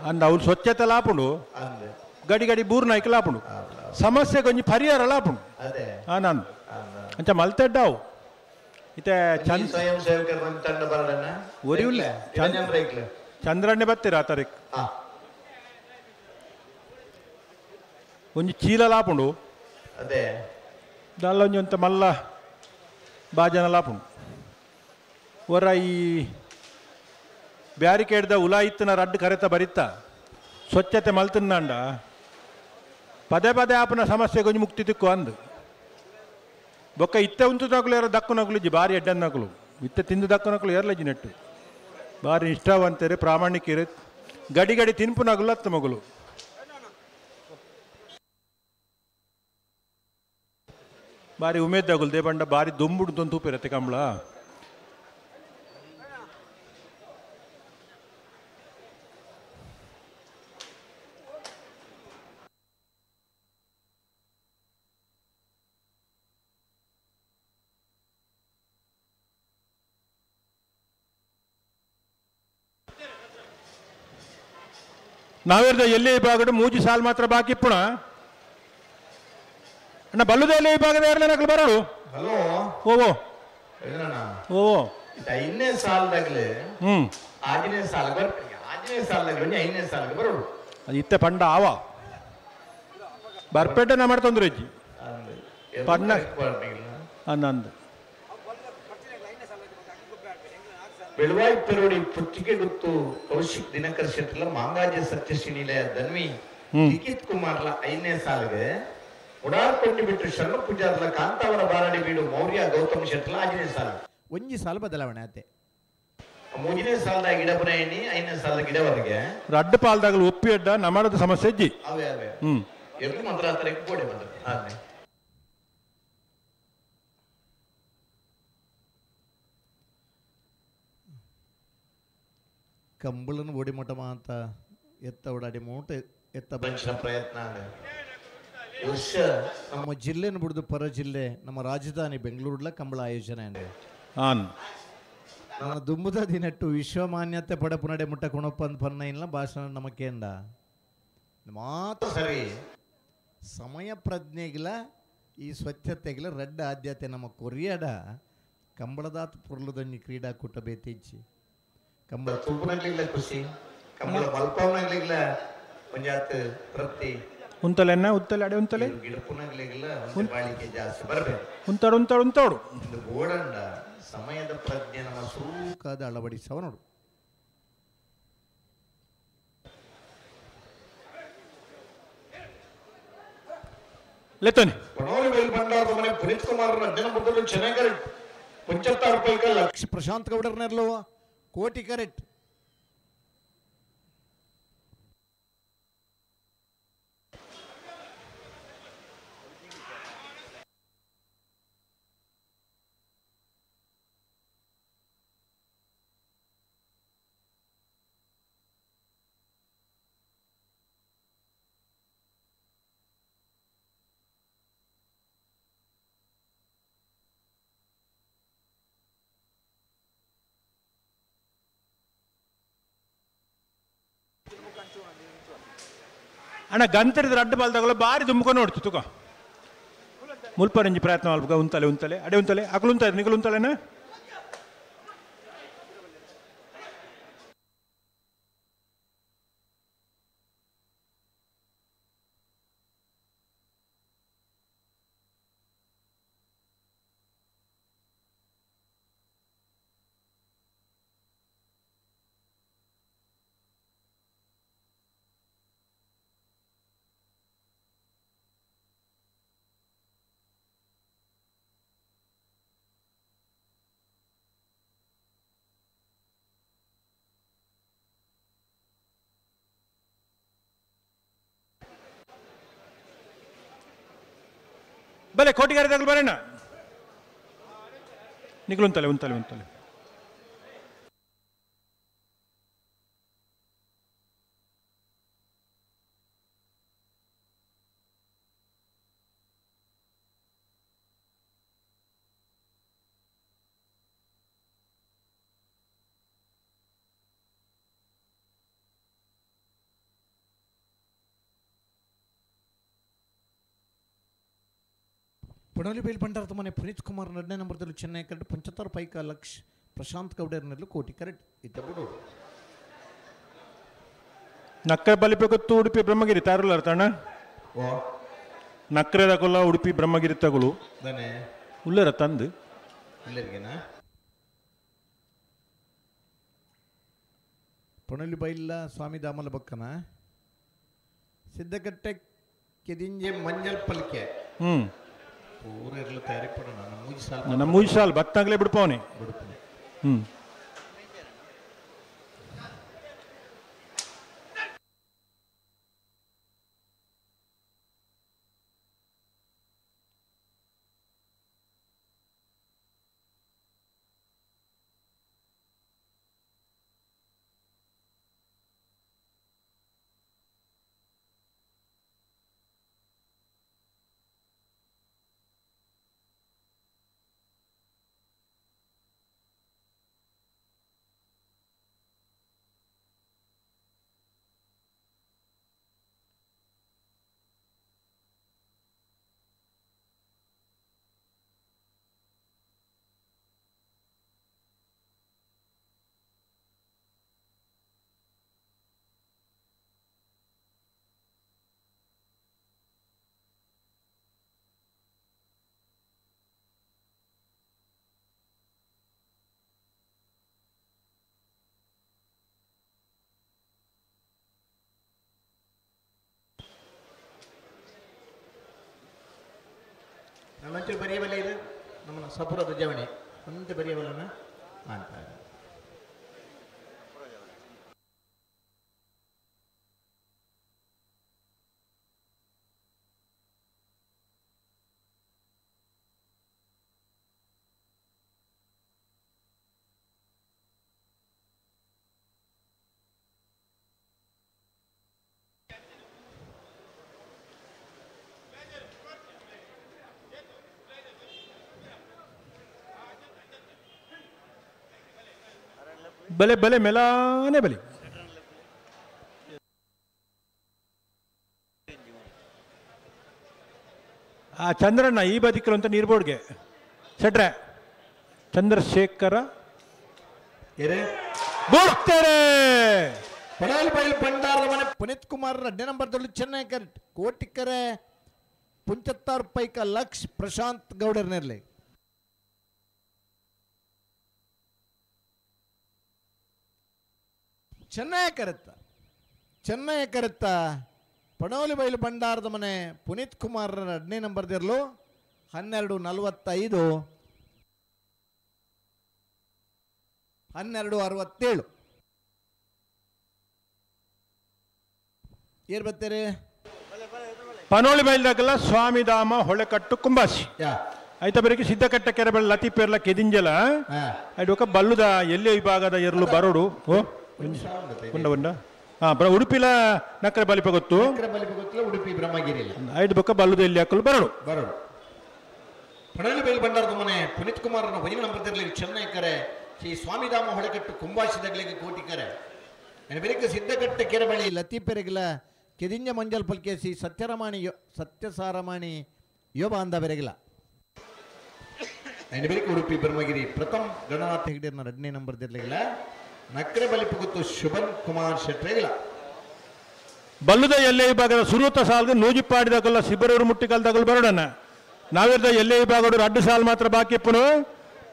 ಅಂದ ಅವ್ರು ಸ್ವಚ್ಛತೆ ಲಾಪುಂಡು ಗಡಿ ಗಡಿ ಬೂರ್ ನಾಯ್ಕ ಲಾಪುಂಡು ಸಮಸ್ಯೆ ಕೊಂಚ ಪರಿಹಾರ ಲಾಪುಂಡು. ನಾನು ಅಂಚ ಮಲ್ತೆಡ್ಡಾವು ಇತ್ತೆ ಸ್ವಯಂ ಸೇವಕರ ಒರಿಯುಲ್ಲ ಚಂದ್ರಣ್ಣೆ ಬತ್ತೀರ ಆ ತಾರೀಕು ಒಂಜಿ ಚೀಲ ಲಾಪುಂಡು ಅದೇ ದಾಲ ಒಂಜಿ ಒಂತ ಮಲ್ಲ ಬಾಜನ ಲಾಪುಂಡು ಹೊರ ಈ ಬ್ಯಾರಿಕೇಡ್ದ ಉಲಾಯಿತ್ತನ ರಡ್ಡು ಕರೆತ ಬರಿತ ಸ್ವಚ್ಛತೆ ಮಲ್ತಿಂದಾಂಡ ಪದೇ ಪದೇ ಆಪನ ಸಮಸ್ಯೆ ಕೊಂಚ ಮುಕ್ತಿ ತಿಕ್ಕು ಅಂದು ಬೊಕ್ಕ ಇತ್ತೆ ಉಂತು ನಕಲು ಯಾರೋ ದಕ್ಕು ನಕಲು ಇಜ್ಜಿ ಬಾರಿ ಎಡ್ಡನ್ ನಕಲು ಇತ್ತೆ ತಿಂದು ದಕ್ಕು ನಕಲು ಏರ್ಲಜ್ಜಿ ನೆಟ್ಟು ಬಾರಿ ನಿಷ್ಠಾವಂತರು ಪ್ರಾಮಾಣಿಕರು ಗಡಿ ಗಡಿ ತಿನ್ಪು ನಗುಲು ಅತ್ತ ಮಗುಲು ಬಾರಿ ಉಮೇದಾಗುಲ್ ದೇಬಂಡ ಬಾರಿ ದೊಂಬುಡು ತೊಂದು ತೂಪಿರತ್ತೆ ಕಂಬಳ. ನಾವೇರ್ದ ಎಲ್ಲಿ ವಿಭಾಗಡು ಮೂಜಿ ಸಾಲ್ ಮಾತ್ರ ಬಾಕಿ ಪುಣ ಅಣ್ಣ ಬಲ್ಲುದ ಎಲ್ಲಿ ವಿಭಾಗದ ಯಾರಲ್ಲ ನಕಲು ಬರೋಡು. ಹಲೋ ಓ ಓ ಐದನೇ ಸಾಲದಾಗಲೇ ಆಜನೇ ಸಾಲ ಆಜನೇ ಸಾಲದಾಗಲೇ ಐದನೇ ಸಾಲಕ್ಕೆ ಬರೋಡು ಅದು ಇತ್ತೆ ಪಂಡ ಆವ ಬರ್ಪೇಟೆ ನಾ ಮಾಡ್ತಂದ್ರೆ ಅಜ್ಜಿ ಪಣ್ಣ ಅಂದ ಬೆಳವಾಯಿ ಪೆರೋಡಿ ಪುತ್ತಿಗೆ ಗುತ್ತು ಕೌಶಿಕ್ ದಿನಕರ್ ಶೆಟ್ಟಿಲ ಮಾಂಗಾಜೆ ಸತ್ಯಶ್ರೀನಿಲಯ ಧನ್ವಿ ಲಿಖಿತ್ ಕುಮಾರ್ಲ ಐದನೇ ಸಾಲಿಗೆ ಉಡಾರ್ಕೊಂಡಿ ಬಿಟ್ಟು ಶರ್ಮ ಪೂಜಾರ್ಲ ಕಾಂತಾವರ ಬಾರಡಿ ಬೀಡು ಮೌರ್ಯ ಗೌತಮ್ ಶೆಟ್ಟಿಲ ಆಜನೇ ಸಾಲ ಒಂಜಿ ಸಾಲ ಬದಲಾವಣೆ ಆತೆ ಮೂರನೇ ಸಾಲದ ಗಿಡ ಎಣ್ಣಿ ಐದನೇ ಸಾಲದ ಗಿಡವರೆಗೆ ರಡ್ಡು ಪಾಲ್ದಾಗಲು ಒಪ್ಪಿ ಅಡ್ಡ ನಮ್ಮದ ಸಮಸ್ಯೆ ಅಜ್ಜಿ ಅವೇ ಅವೇ ಎರಡು ಮಾತ್ರ ಆತರ ಕೋಡೆ ಬಂದ ಕಂಬಳನ್ನು ಓಡಿಮಠ ಅಂತ ಎತ್ತ ಓಡಾಡಿ ಮೂಟೆ ಎತ್ತ ಬಂಚಿನ ಪ್ರಯತ್ನ ವರ್ಷ ನಮ್ಮ ಜಿಲ್ಲೆನ ಬಿಡಿದು ಪರ ಜಿಲ್ಲೆ ನಮ್ಮ ರಾಜಧಾನಿ ಬೆಂಗಳೂರಲ್ಲ ಕಂಬಳ ಆಯೋಜನೆ ನನ್ನ ದುಂಬುದ ದಿನಟ್ಟು ವಿಶ್ವಮಾನ್ಯತೆ ಪಡಪುನಡೆ ಮುಟ್ಟ ಕುಣಪ್ಪ ಅಂತ ಪನ್ನ ಇಲ್ಲ ಭಾಷಣ ನಮ್ಮ ಕೇಂದ್ರ ಮಾತ್ರ ಸರಿ ಸಮಯ ಪ್ರಜ್ಞೆಗಿಲ್ಲ ಈ ಸ್ವಚ್ಛತೆಗಿಲ್ಲ ರಡ್ಡ ಆದ್ಯತೆ ನಮ್ಮ ಕೊರಿಯಡ ಕಂಬಳದಾತ್ ಪುರ್ಲದೊಂಜಿ ಕ್ರೀಡಾಕೂಟ ಬೇತಿಚ್ಚಿ ಕಂಬಳ ತೂಪನಾಗ್ಲಿಲ್ಲ ಖುಷಿ ಕಂಬಳ ಮಲ್ಪವನಾಗ್ಲಿಲ್ಲ ಒಂಜಾತ್ ತೃಪ್ತಿ ಉಂತಲೆನ್ನ ಉತ್ತಲೆ ಅಡೆ ಉಂತಲೆ ಗಿಡಪುನಾಗ್ಲಿಲ್ಲ ಒಂದು ಬಾಳಿಕೆ ಜಾಸ್ತಿ ಬರಬೇಕು ಉಂತಾಡು ಉಂತಾಡು ಉಂತಾಡು ಒಂದು ಗೋಡಂಡ ಸಮಯದ ಪ್ರಜ್ಞೆ ನಮ್ಮ ಸೂಕಾದ ಅಳವಡಿಸವ ನೋಡು. ಲೆತ್ತನಿ ಪಣೋಲಿ ಬೈಲ್ ಭಂಡಾರದ ಮನೆ ಪುನೀತ್ ಕುಮಾರ್ ಹದಿನ ಮೊದಲು ಚೆನ್ನಾಗಿ ಪಂಚತ್ತಾರು ಪೈಕ ಲಕ್ಷ ಪ್ರಶಾಂತ್ ಗೌಡರ್ನೆಲ್ಲವ ಕೋಟಿ ಕರೆಕ್ಟ್. ಅಣ್ಣ ಗಂತರದ ರಡ್ಡು ಬಾಲ್ದಾಗಲ ಬಾರಿ ದುಮ್ಕೊಂಡು ನೋಡ್ತು ತುಕ ಮುಲ್ಪರಂಜಿ ಪ್ರಯತ್ನ ಮಲ್ಪ ಉಂತಲೆ ಉಂತಲೆ ಅಡೆ ಉಂತಲೆ ಅಕಲು ಉಂತ ನಿಕಲು ಉಂತಲೆನ ಬಲೆ ಕೋಟಿಗಾರದಾಗಲು ಬರೋಣ ನಿಕ್ಲು ಉಂತಲೆ ಉಂತಲೆ ಉಂತಲೆ ಪಣೋಲಿ ಬೇಲ್ ಭಂಡಾರದ ಮನೆ ಪುನೀತ್ ಕುಮಾರ್ ಎರಡನೇ ನಂಬರ್ದಲ್ಲಿ ಚೆನ್ನೈ ಕರೆಕ್ಟ್ ಪಂಚತ್ತಾರು ಪೈಕ ಲಕ್ಷ ಪ್ರಶಾಂತ್ ಗೌಡರ್ನಲ್ಲಿ ಕೋಟಿ ಕರೆಕ್ಟ್ ಇದ್ದ ಬಿಡು. ನಕ್ಕರೆ ಬಲಿಪಗೊತ್ತು ಉಡುಪಿ ಬ್ರಹ್ಮಗಿರಿ ತಾರುಲಾರ ತಣ್ಣ ಓ ನಕ್ಕರೆ ತಗೊಲ್ಲ ಉಡುಪಿ ಬ್ರಹ್ಮಗಿರಿ ತಗೊಳು ದನೆ ಉಲ್ಲರ ತಂದು ಉಲ್ಲರಿಗೆನಾ ಪಣೋಲಿ ಬೈಲ ಸ್ವಾಮಿ ದಾಮಲ ಬಕ್ಕನ ಸಿದ್ದಕಟ್ಟೆ ಕೆದಿಂಜೆ ಮಂಜಲ್ ಪಲ್ಕೆ ಹ್ಮ್ ಪೂರ ಇರಲು ತಯಾರಿ ಪಡೋಣ ನಮ್ಮ ಮೂಜಿ ಸಾಲ ನನ್ನ ಮೂಜಿ ಸಾಲ್ ಬತ್ತಾಗಲೇ ಬಿಡ್ಪವನೆ ಬಿಡುಪನೆ ಹ್ಮ್ ನಮ್ಮಂಚೂರು ಬರೆಯಬಲ್ಲ ಇದು ನಮ್ಮ ಸಪುರದ ಜವಣಿ ಒಂದು ಬರೆಯಬಲ್ಲನ ಅಂತ ಬಲೆ ಬಲೆ ಮೆಲಾನೆ ಬಲೆ ಆ ಚಂದ್ರಣ್ಣ ಈ ಬದಿಕರು ಅಂತ ನೀರ್ಬೋರ್ಡ್ಗೆ ಸೆಟ್ರೆ ಚಂದ್ರಶೇಖರ ಏರೇ ಬೋಡ್ತಾರೆ ಪಡಾಲ್ ಬೈಲ್ ಭಂಡಾರದ ಮನೆ ಪುನೀತ್ ಕುಮಾರ್ ಎರಡನೇ ನಂಬರ್ದಲ್ಲಿ ಚೆನ್ನೈ ಕರೆಕ್ಟ್ ಕೋಟಿಕ್ಕರೆ ಪುಂಚತ್ತಾರು ಪೈಕ ಲಕ್ಷ ಪ್ರಶಾಂತ್ ಗೌಡರ್ನಲ್ಲಿ ಚೆನ್ನೈ ಕರೆತ್ತ ಚೆನ್ನೈ ಕರೆತ್ತ ಪಣೋಲಿ ಬೈಲು ಭಂಡಾರದ ಮನೆ ಪುನೀತ್ ಕುಮಾರ್ ಎರಡನೇ ನಂಬರ್ದಿರಲು 12:45 12:67 ಏರ್ ಬರ್ತಾರೆ ಪನೋಳಿ ಬೈಲ್ದಾಗಲ್ಲ ಸ್ವಾಮಿಧಾಮ ಹೊಳೆಕಟ್ಟು ಕುಂಬಾಸಿ ಆಯ್ತಾ ಬರೀ ಸಿದ್ದಕಟ್ಟ ಕೆರೆ ಬಳ್ಳ ಲತಿ ಪೇರ್ಲ ಕೆದಿಂಜಲ ಐಡೊಕ ಬಲ್ಲುದ ಎಲ್ಲೇ ವಿಭಾಗದ ಎರ್ಲು ಬರೋಡು ಓ ಉಂಡ ಉಂಡ ಹಾ ಬರ ಉಡುಪಿಲ ನಕ್ಕರೆ ಬಲಿಪ ಗೊತ್ತು ಗೊತ್ತಿಲ್ಲ ಉಡುಪಿ ಬ್ರಹ್ಮಗಿರಿ ಐದು ಬೊಕ್ಕ ಬಲ್ಲುದ ಎಲ್ಲಿ ಹಾಕಲು ಬರೋಡು ಬರೋಡು ಪಣಲಿ ಬೈಲು ಭಂಡಾರದ ಮನೆ ಪುನೀತ್ ಕುಮಾರನ ವೈನ ನಂಬರ್ದಿರಲಿ ಚೆನ್ನೈ ಕರೆ ಶ್ರೀ ಸ್ವಾಮಿಧಾಮ ಹೊಳೆಕಟ್ಟು ಕುಂಬಾಸಿದಗಳಿಗೆ ಕೋಟಿ ಕರೆ ಬೆಳಿಗ್ಗೆ ಸಿದ್ದಕಟ್ಟ ಕೆರೆ ಬಳಿ ಲತಿ ಪೆರಗಿಲ ಕೆದಿಂಜ ಮಂಜಲ್ ಪಲ್ಕೆ ಶ್ರೀ ಸತ್ಯರಮಾಣಿ ಸತ್ಯಸಾರಮಾಣಿ ಯೋಬ ಅಂದ ಬೆರಗಿಲ ಬೆಳಿಗ್ಗೆ ಉಡುಪಿ ಬ್ರಹ್ಮಗಿರಿ ಪ್ರಥಮ್ ಗಣನಾಥ ಹೆಗ್ಡೇರ್ನ ಎರಡನೇ ನಂಬರ್ ದಿರ್ಲಿಗಿಲ್ಲ ನಕ್ರೆ ಬಲಿಪು ಗೊತ್ತು ಶುಭನ್ ಕುಮಾರ್ ಶೆಟ್ರೆಗಿಲ್ಲ ಬಲ್ಲುದ ಎಲ್ಲೇ ವಿಭಾಗದ ಸುರೂತ ಸಾಲ್ಗೆ ನೂಜಿಪಾಡಿದಾಗಲ್ಲ ಸಿಬ್ಬರೂರು ಮುಟ್ಟಿಕಲ್ದಾಗಲು ಬರೋಡಣ ನಾವಿರ್ದ ಎಲ್ಲೇ ವಿಭಾಗದವರು ಅಡ್ಡು ಸಾಲ್ ಮಾತ್ರ ಬಾಕಿ ಇಪ್ಪನು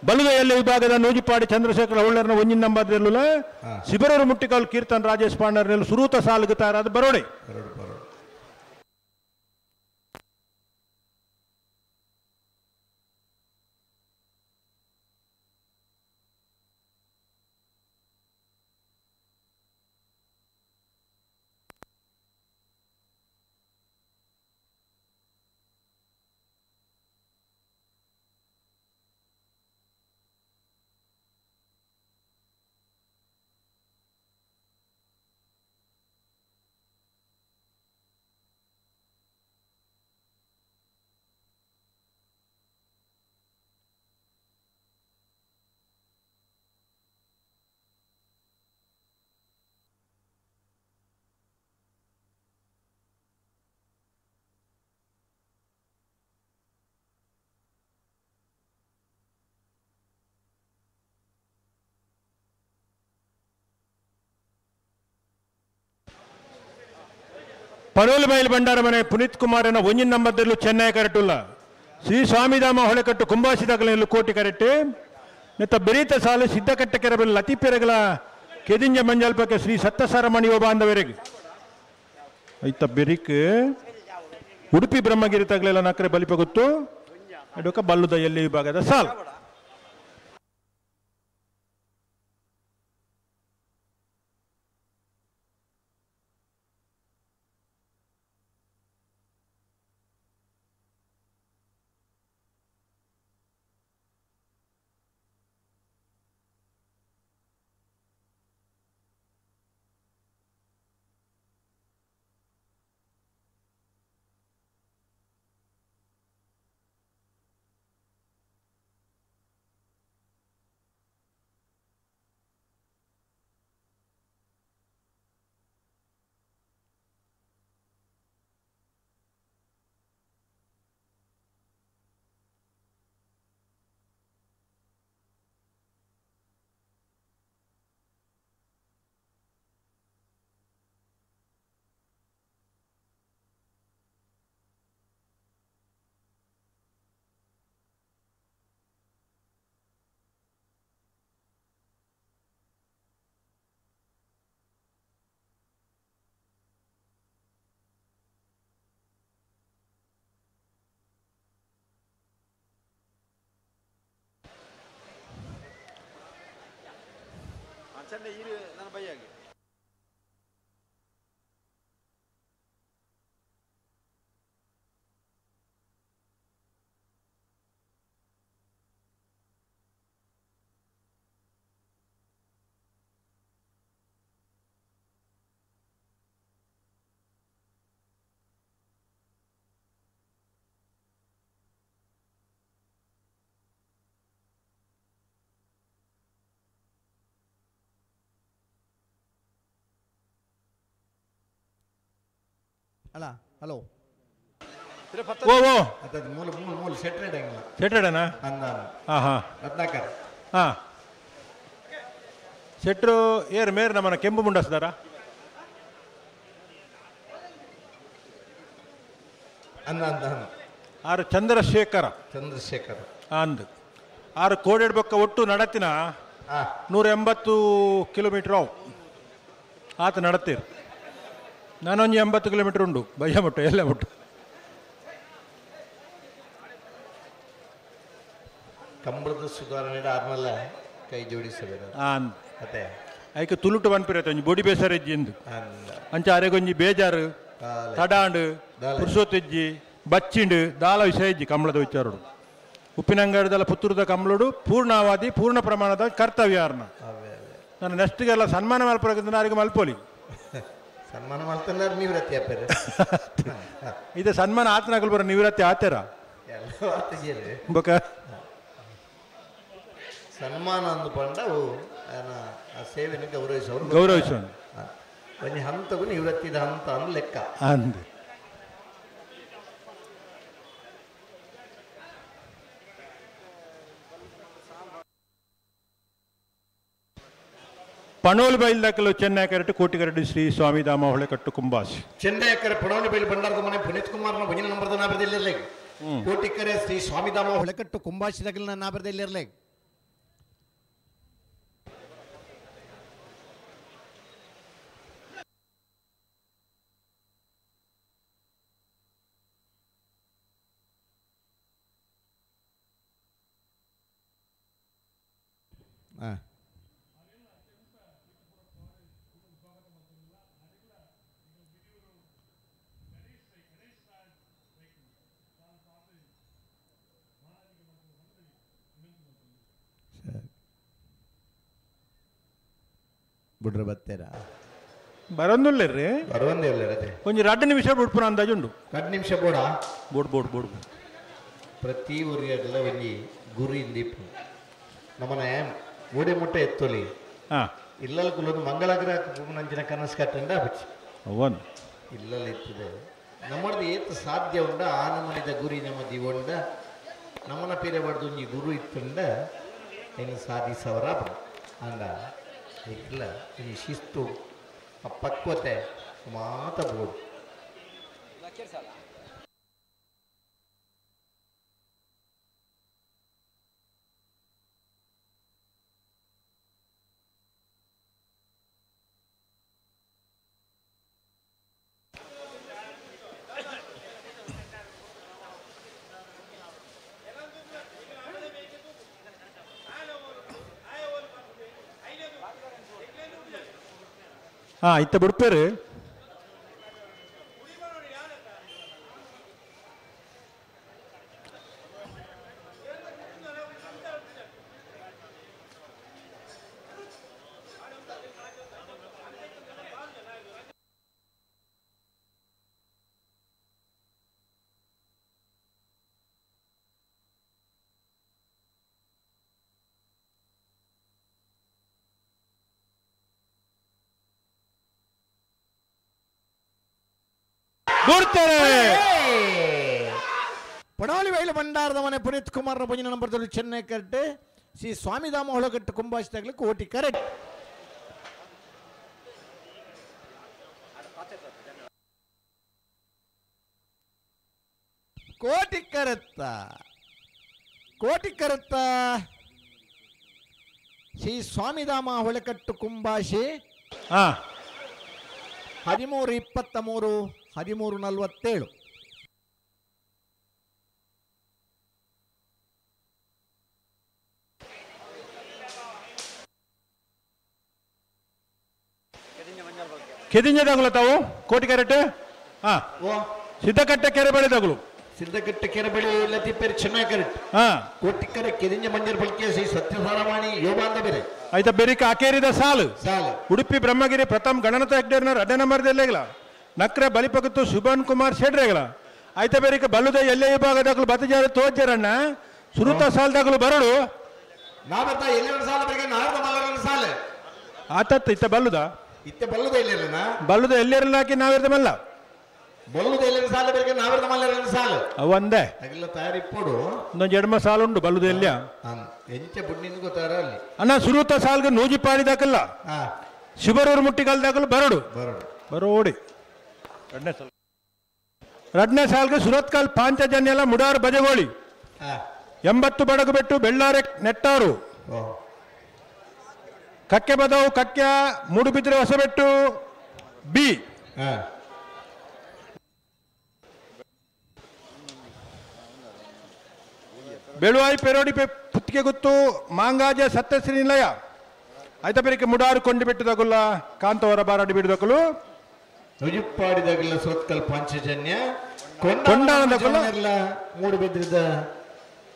ಬಲ್ಲುದ ಎಲ್ಲೇ ವಿಭಾಗದ ನೂಜಿಪಾಡಿ ಚಂದ್ರಶೇಖರ ಹೊಳ್ಳರ್ನ ಒಂಜಿನ ನಂಬರ್ ಇರಲಿಲ್ಲ ಸಿಬರೂರು ಮುಟ್ಟಿಕಲ್ ಕೀರ್ತನ್ ರಾಜೇಶ್ ಪಾಂಡರ್ನಲ್ಲಿ ಸುರೂತ ಸಾಲ್ಗೆ ತಾರಾದ ಬರೋಡೆ. ಪರೋಲು ಬೈಲ್ ಭಂಡಾರ ಮನೆ ಪುನೀತ್ ಕುಮಾರನ ಒಂಜಿನ ನಂಬರ್ದಲ್ಲೂ ಚೆನ್ನೈ ಕರೆಟುಲ್ಲ ಶ್ರೀ ಸ್ವಾಮಿಧಾಮ ಹೊಳೆಕಟ್ಟು ಕುಂಬಾಸಿದಾಗಲೆಲ್ಲೂ ಕೋಟಿ ಕರೆಕ್ಟ್ ನೆತ್ತ ಬೆರೀತ ಸಾಲು ಸಿದ್ದಕಟ್ಟೆ ಕೆರಬೆಲ್ಲ ಲತಿಪೆರಗಲ ಕೆದಿಂಜ ಮಂಜಲ್ಪಕ್ಕೆ ಶ್ರೀ ಸತ್ತಸಾರ ಮಣಿಯೋ ಬಾಂಧವರಿಗೆ ಐತ ಬೆರಿಕ್ ಉಡುಪಿ ಬ್ರಹ್ಮಗಿರಿ ತಗಲೆಲ್ಲ ನಕರೆ ಬಲಿಪ ಗೊತ್ತು ಅಡೋಕ ಬಲ್ಲುದ ಎಲ್ಲಿ ವಿಭಾಗದ ಸಾಲು ಅಲ್ಲ ಹಲೋ ಓ ಓ ಅದು ಮೂಲ ಮೂಲ ಮೂಲ ಸೆಟ್ರೇಡ್ ಹಂಗಿಲ್ಲ ಸೆಟ್ರೇಡನಾ ಅಂದ ಹಾಂ ಹಾಂ ರತ್ನಾಕರ್ ಹಾಂ ಸೆಟ್ರು ಏರ್ ಮೇರ್ ನಮ್ಮನ್ನ ಕೆಂಪು ಮುಂಡಸ್ದಾರ ಅಂದ ಅಂದ ಆರು ಚಂದ್ರಶೇಖರ ಚಂದ್ರಶೇಖರ್ ಅಂದು ಆರು ಕೋಡೆಡ್ ಬೊಕ್ಕ ಒಟ್ಟು ನಡತಿನ 180 ಕಿಲೋಮೀಟ್ರ್ ಅವು ಆತ ನಡತ್ತೀರು ನಾನೊಂದು 80 ಕಿಲೋಮೀಟರ್ ಉಂಡು ಬಯ್ಯ ಮುಟ್ಟು ಎಲ್ಲ ಮುಟ್ಟು ಕಂಬಳದ ಸುಧಾರಣೆ ಆದ್ಮೇಲೆ ಕೈ ಜೋಡಿಸಬೇಕು ಅದೇ ಐಕೆ ತುಳುಟು ಬನ್ಪಿರತ್ತೆ ಒಂಜಿ ಬೊಡಿ ಬೇಸರ ಇಜ್ಜಿ ಎಂದು ಅಂಚ ಅರೆಗೊಂಜಿ ಬೇಜಾರು ತಡಾಂಡು ಪುರುಸೊತ್ತಿಜ್ಜಿ ಬಚ್ಚಿಂಡು ದಾಲ ವಿಷಯ ಇಜ್ಜಿ ಕಂಬಳದ ವಿಚಾರಡು ಉಪ್ಪಿನಂಗಡದಲ್ಲ ಪುತ್ತೂರದ ಕಂಬಳಡು ಪೂರ್ಣಾವಧಿ ಪೂರ್ಣ ಪ್ರಮಾಣದ ಕರ್ತವ್ಯ ಆರ್ನ ನಾನು ನೆಕ್ಸ್ಟ್ಗೆಲ್ಲ ಸನ್ಮಾನ ಮಲ್ಪರಕ್ಕೆ ಅರಿಗೆ ಮಲ್ಪೋಲಿ ಸನ್ಮಾನ ಮಾಡ್ತಾನೆ ನಿವೃತ್ತಿ ಆಪೇರು ಇದು ಸನ್ಮಾನ ಆತನಾಗಲ್ ಬರೋ ನಿವೃತ್ತಿ ಆತೇರ ಬೊಕ ಸನ್ಮಾನ ಅಂದುಕೊಂಡ ಅವು ಆ ಸೇವೆಯನ್ನು ಗೌರವಿಸೋರು ಗೌರವಿಸೋಣ ಒಂಜಿ ಹಂತಗೂ ನಿವೃತ್ತಿದ ಹಂತ ಅಂದ್ ಲೆಕ್ಕ ಅಂದು ಪಣೋಲ್ ಬೈಲ್ದಾಕಲು ಚೆನ್ನೈ ಕರೆಟು ಕೋಟಿಗರಡು ಶ್ರೀ ಸ್ವಾಮಿಧಾಮ ಹೊಳೆಕಟ್ಟು ಕುಂಬಾಸಿ ಚೆನ್ನೈ ಕರೆ ಪಣೋಲ್ ಬೈಲ್ ಭಂಡಾರದ ಮನೆ ಪುನೀತ್ ಕುಮಾರ್ನ ಭಜನೆ ನಂಬರ್ದ ನಾಬರದಲ್ಲಿರಲಿ ಕೋಟಿಕರೆ ಶ್ರೀ ಸ್ವಾಮಿಧಾಮ ಹೊಳೆಕಟ್ಟು ಕುಂಬಾಸಿದಾಗಲ ನಾಬರದಲ್ಲಿರಲಿ ಬುಡ್ರ ಬತ್ತೀರಾ ಬರೋದಿಲ್ಲ ಬರೋಂದೇ ಇಲ್ಲ ಅದೇ ಒಂಜಿ 2 ನಿಮಿಷ ಬಿಡ್ಪುನ ಅಂದಾಜು ಉಂಡು 2 ನಿಮಿಷ ಬೋಡ ಬೋಡ್ ಬೋಡ್ ಬೋಡ್ ಪ್ರತಿ ಊರಿಗೆಲ್ಲ ಒಂಜಿ ಗುರಿ ಇಂದಿಪ್ಪು ನಮ್ಮನೆ ಮೂಡೆ ಮುಟ್ಟೆ ಎತ್ತೊಲಿ ಹಾಂ ಇಲ್ಲಲ್ಲಿ ಕುಲ್ಲೊಂದು ಮಂಗಳಗ್ರಹ ನಂಚಿನ ಕನಸು ಕಟ್ಟಂಡ ಅಪ್ಪಚ್ಚಿ ಅವನ್ ಇಲ್ಲಲ್ಲಿ ಇತ್ತದೆ ನಮ್ಮದು ಏತು ಸಾಧ್ಯ ಉಂಡ ಆ ನಮ್ಮನಿದ ಗುರಿ ನಮ್ಮ ದಿವಂಡ ನಮ್ಮನ ಪೀರೆ ಬಡ್ದು ಒಂಜಿ ಗುರು ಇತ್ತುಂಡ ಏನು ಸಾಧಿಸವರ ಅಂಡ ಇಲ್ಲ ಈ ಶಿಸ್ತು ಆ ಪಕ್ವತೆ ಮಾತ ಬೋಡು. ಹಾ ಇತ್ತ ಬಿಡ್ಪೇರು ಪಡೋಲಿ ವೈಲು ಭಂಡಾರದ ಮನೆ ಪುನೀತ್ ಕುಮಾರ್ ಭಂಜನ ನಂಬರ್ ಚೆನ್ನೈ ಕರೆಕ್ಟ್ ಶ್ರೀ ಸ್ವಾಮಿಧಾಮ ಹೊಳಗಟ್ಟು ಕುಂಭಾಷಿದಾಗಲಿ ಕೋಟಿ ಕರೆಕ್ಟ್. ಕೋಟಿ ಕರೆತ್ತ ಕೋಟಿ ಕರೆತ್ತ ಶ್ರೀ ಸ್ವಾಮಿಧಾಮ ಹೊಳಕಟ್ಟು ಕುಂಭಾಷಿ 13 23 13 47. ಕೆದಿಂಜದಾಗಲ ತಾವು ಕೋಟಿ ಕ್ಯಾರೆಟ್ ಹಾ ಸಿದ್ದಕಟ್ಟೆ ಕೆರೆ ಬೆಳೆದಾಗಲು ಸಿದ್ದಕಟ್ಟೆ ಕೆರೆ ಬೆಳೆ ಲತಿಪೇರು ಚೆನ್ನಾಗಿ ಕರೆಕ್ಟ್ ಹಾ ಕೋಟಿ ಕರೆ ಕೆದಿಂಜ ಮಂಜರ್ ಬಳಿಕೆ ಶ್ರೀ ಸತ್ಯಧಾರವಾಣಿ ಯೋಗಾಂದ ಬೇರೆ ಆಯ್ತಾ ಬೆರಿಕ ಅಕೇರಿದ ಸಾಲು ಸಾಲು ಉಡುಪಿ ಬ್ರಹ್ಮಗಿರಿ ಪ್ರಥಮ ಗಣನಾಥ ಹೆಗ್ಡೇರ್ನ ರಡ್ಡ ನಂಬರ್ದಲ್ಲೇಗಲ ನಕ್ರೆ ಬಲಿಪಗತ್ತು ಸುಭನ್ ಕುಮಾರ್ ಶೆಡ್ರೇಗಲ ಆಯ್ತಾ ಬೇರಿಕ ಬಲ್ಲುದ ಎಲ್ಲೇ ವಿಭಾಗದಾಗಲು ಬತ್ತಜಾರ ತೋಜರಣ್ಣ ಸುರುತ ಸಾಲದಾಗಲು ಬರಡು ನಾವತ್ತ ಎಲ್ಲರ ಸಾಲ ಬೆಳಗ್ಗೆ ನಾರದ ಮಲ್ಲರನ್ನ ಸಾಲ ಆತತ್ತ ಇತ್ತ ಬಲ್ಲುದ ಇತ್ತ ಬಲ್ಲುದ ಎಲ್ಲರನ್ನ ಬಲ್ಲುದ ಎಲ್ಲರನ್ನ ಹಾಕಿ ನಾವಿರ್ದ ಮಲ್ಲ ಬಲ್ಲುದ ಎಲ್ಲರ ಸಾಲ ಬೆಳಗ್ಗೆ ನಾವಿರ್ದ ಮಲ್ಲರನ್ನ ಸಾಲ ಅವಂದೇ ಅಗೆಲ್ಲ ತಯಾರಿ ಇಪ್ಪಡು ಇನ್ನೊಂದು ಎಡಮ ಸಾಲುಂಡು ಬಲ್ಲುದ ಎಲ್ಲಿಯ ಎಂಚ ಬುಣ್ಣಿನ ಗೊತ್ತಾರ ಅಲ್ಲಿ ಅಣ್ಣ ಸುರುತ ಸಾಲ್ಗೆ ನೂಜಿ ಪಾಡಿದಾಕಲ್ಲ ಶಿಬರೂರು ಮುಟ್ಟಿಗಾಲ್ದಾಕಲು ಬರಡು ಬರಡು ಬರೋಡಿ ಎರಡನೇ ಸಾಲ ಎರಡನೇ ಸಾಲ್ಗೆ ಸುರತ್ಕಲ್ ಪಾಂಚಜನ್ಯಲ ಮುಡಾರು ಬಜಗೋಳಿ 80 ಬಡಗು ಬೆಟ್ಟು ಬೆಳ್ಳಾರೆ ನೆಟ್ಟಾರು ಕಕ್ಕೆ ಬದವು ಕಕ್ಕೆ ಮೂಡುಬಿದ್ರೆ ಹೊಸಬೆಟ್ಟು ಬಿ ಬೆಳುವಾಯಿ ಪೆರೋಡಿ ಪುತ್ತಿಗೆ ಗುತ್ತು ಮಾಂಗಾಜ ಸತ್ಯಶ್ರೀ ನಿಲಯ ಆಯ್ತಾ ಬೇರೆ ಮುಡಾರು ಕೊಂಡು ಬಿಟ್ಟುದಗುಲ್ಲ ಕಾಂತವರ ಬಾರಾಡಿ ಬಿಡುದಕ್ಕಲು ನುಜಿಪ್ಪಾಡಿದಾಗಲ್ಲ ಸುರತ್ಕಲ್ ಪಾಂಚಜನ್ಯ ಕೊಂಡಾನದಕ್ಕಲ್ಲ ಮೂಡುಬಿದ್ರಿದ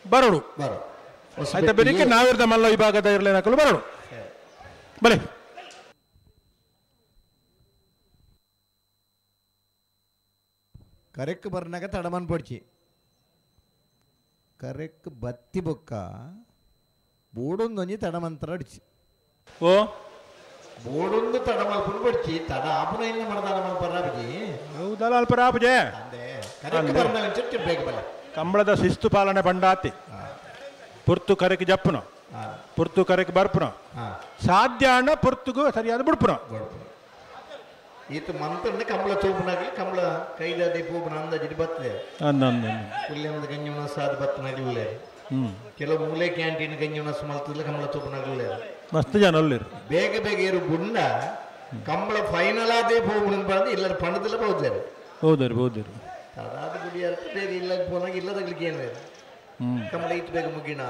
ಬರಡು ಬರು ಆಯ್ತಾ ಬೇರೆ ನಾವಿರ್ದ ಮಲ್ಲ ವಿಭಾಗದ ಇರಲೇನಕಲು ಬರಡು ಬಲೆ ಕರೆಕ್ ಬರ್ನಾಗ ತಡಮನ್ ಪೊಡ್ಚಿ ಕರೆಕ್ ಬತ್ತಿ ಬೊಕ್ಕ ಬೋಡೊಂದೊಂಜಿ ತಡಮಂತರ ಅಡಿಚಿ ಓ ಬೋಡೊಂದು ತಡಮಲ್ಪುನ್ ಪೊಡ್ಚಿ ತಡ ಆಪುನ ಇನ್ನ ಮಡ ತಡಮಲ್ಪ ರಾಬಜಿ ಹೌದಲ್ಲ ಅಲ್ಪ ರಾಬಜೆ ಅಂದೆ ಕರೆಕ್ ಬರ್ನಾಗ ಚುಚ್ಚು ಬೇಗ ಬಲ್ಲ ಕಂಬಳದ ಶಿಸ್ತು ಪಾಲನೆ ಬಂಡಾತಿ ಪುರ್ತು ಕರೆಕ್ ಜಪ್ಪುನ ಪುರ್ತು ಕರೆಕ್ ಬರ್ಪುನ ಸಾಧ್ಯ ಅಣ್ಣ ಪುರ್ತುಗು ಸರಿಯಾದ ಬಿಡ್ಪುನ ಈತ ಮಂತ್ರನ ಕಂಬಳ ತೂಪುನಾಗಲಿ ಕಂಬಳ ಕೈಲಾದಿ ಪೂಪುನ ಅಂದಾಜಿಡಿ ಬರ್ತದೆ ಪುಲ್ಯಂದ ಗಂಜಿನ ಸಾದ ಬತ್ತನಾಗಲಿಲ್ಲ ಕೆಲವು ಮೂಲೆ ಕ್ಯಾಂಟೀನ್ ಗಂಜಿನ ಮಲ್ತದ ಕಂಬಳ ತೂಪುನಾಗಲಿಲ್ಲ ಮಸ್ತ್ ಜನ ಅಲ್ಲಿರು ಬೇಗ ಬೇಗ ಏರು ಗುಂಡ ಕಂಬಳ ಫೈನಲ್ ಆದೇ ಪೂಪುನ ಬಂದು ಇಲ್ಲ ಪಣದಲ್ಲ ಹೋದ್ದಾರೆ ಹೌದರಿ ಹೌದರಿ ತಡಾದ ಗುಡಿ ಬೇಗ ಇಲ್ಲ ಪೋನಾಗ ಇಲ್ಲದಾಗ್ಲಿಕ್ಕೆ ಏನು ಕಂಬಳ ಇತ್ತು ಬೇಗ ಮುಗಿಣ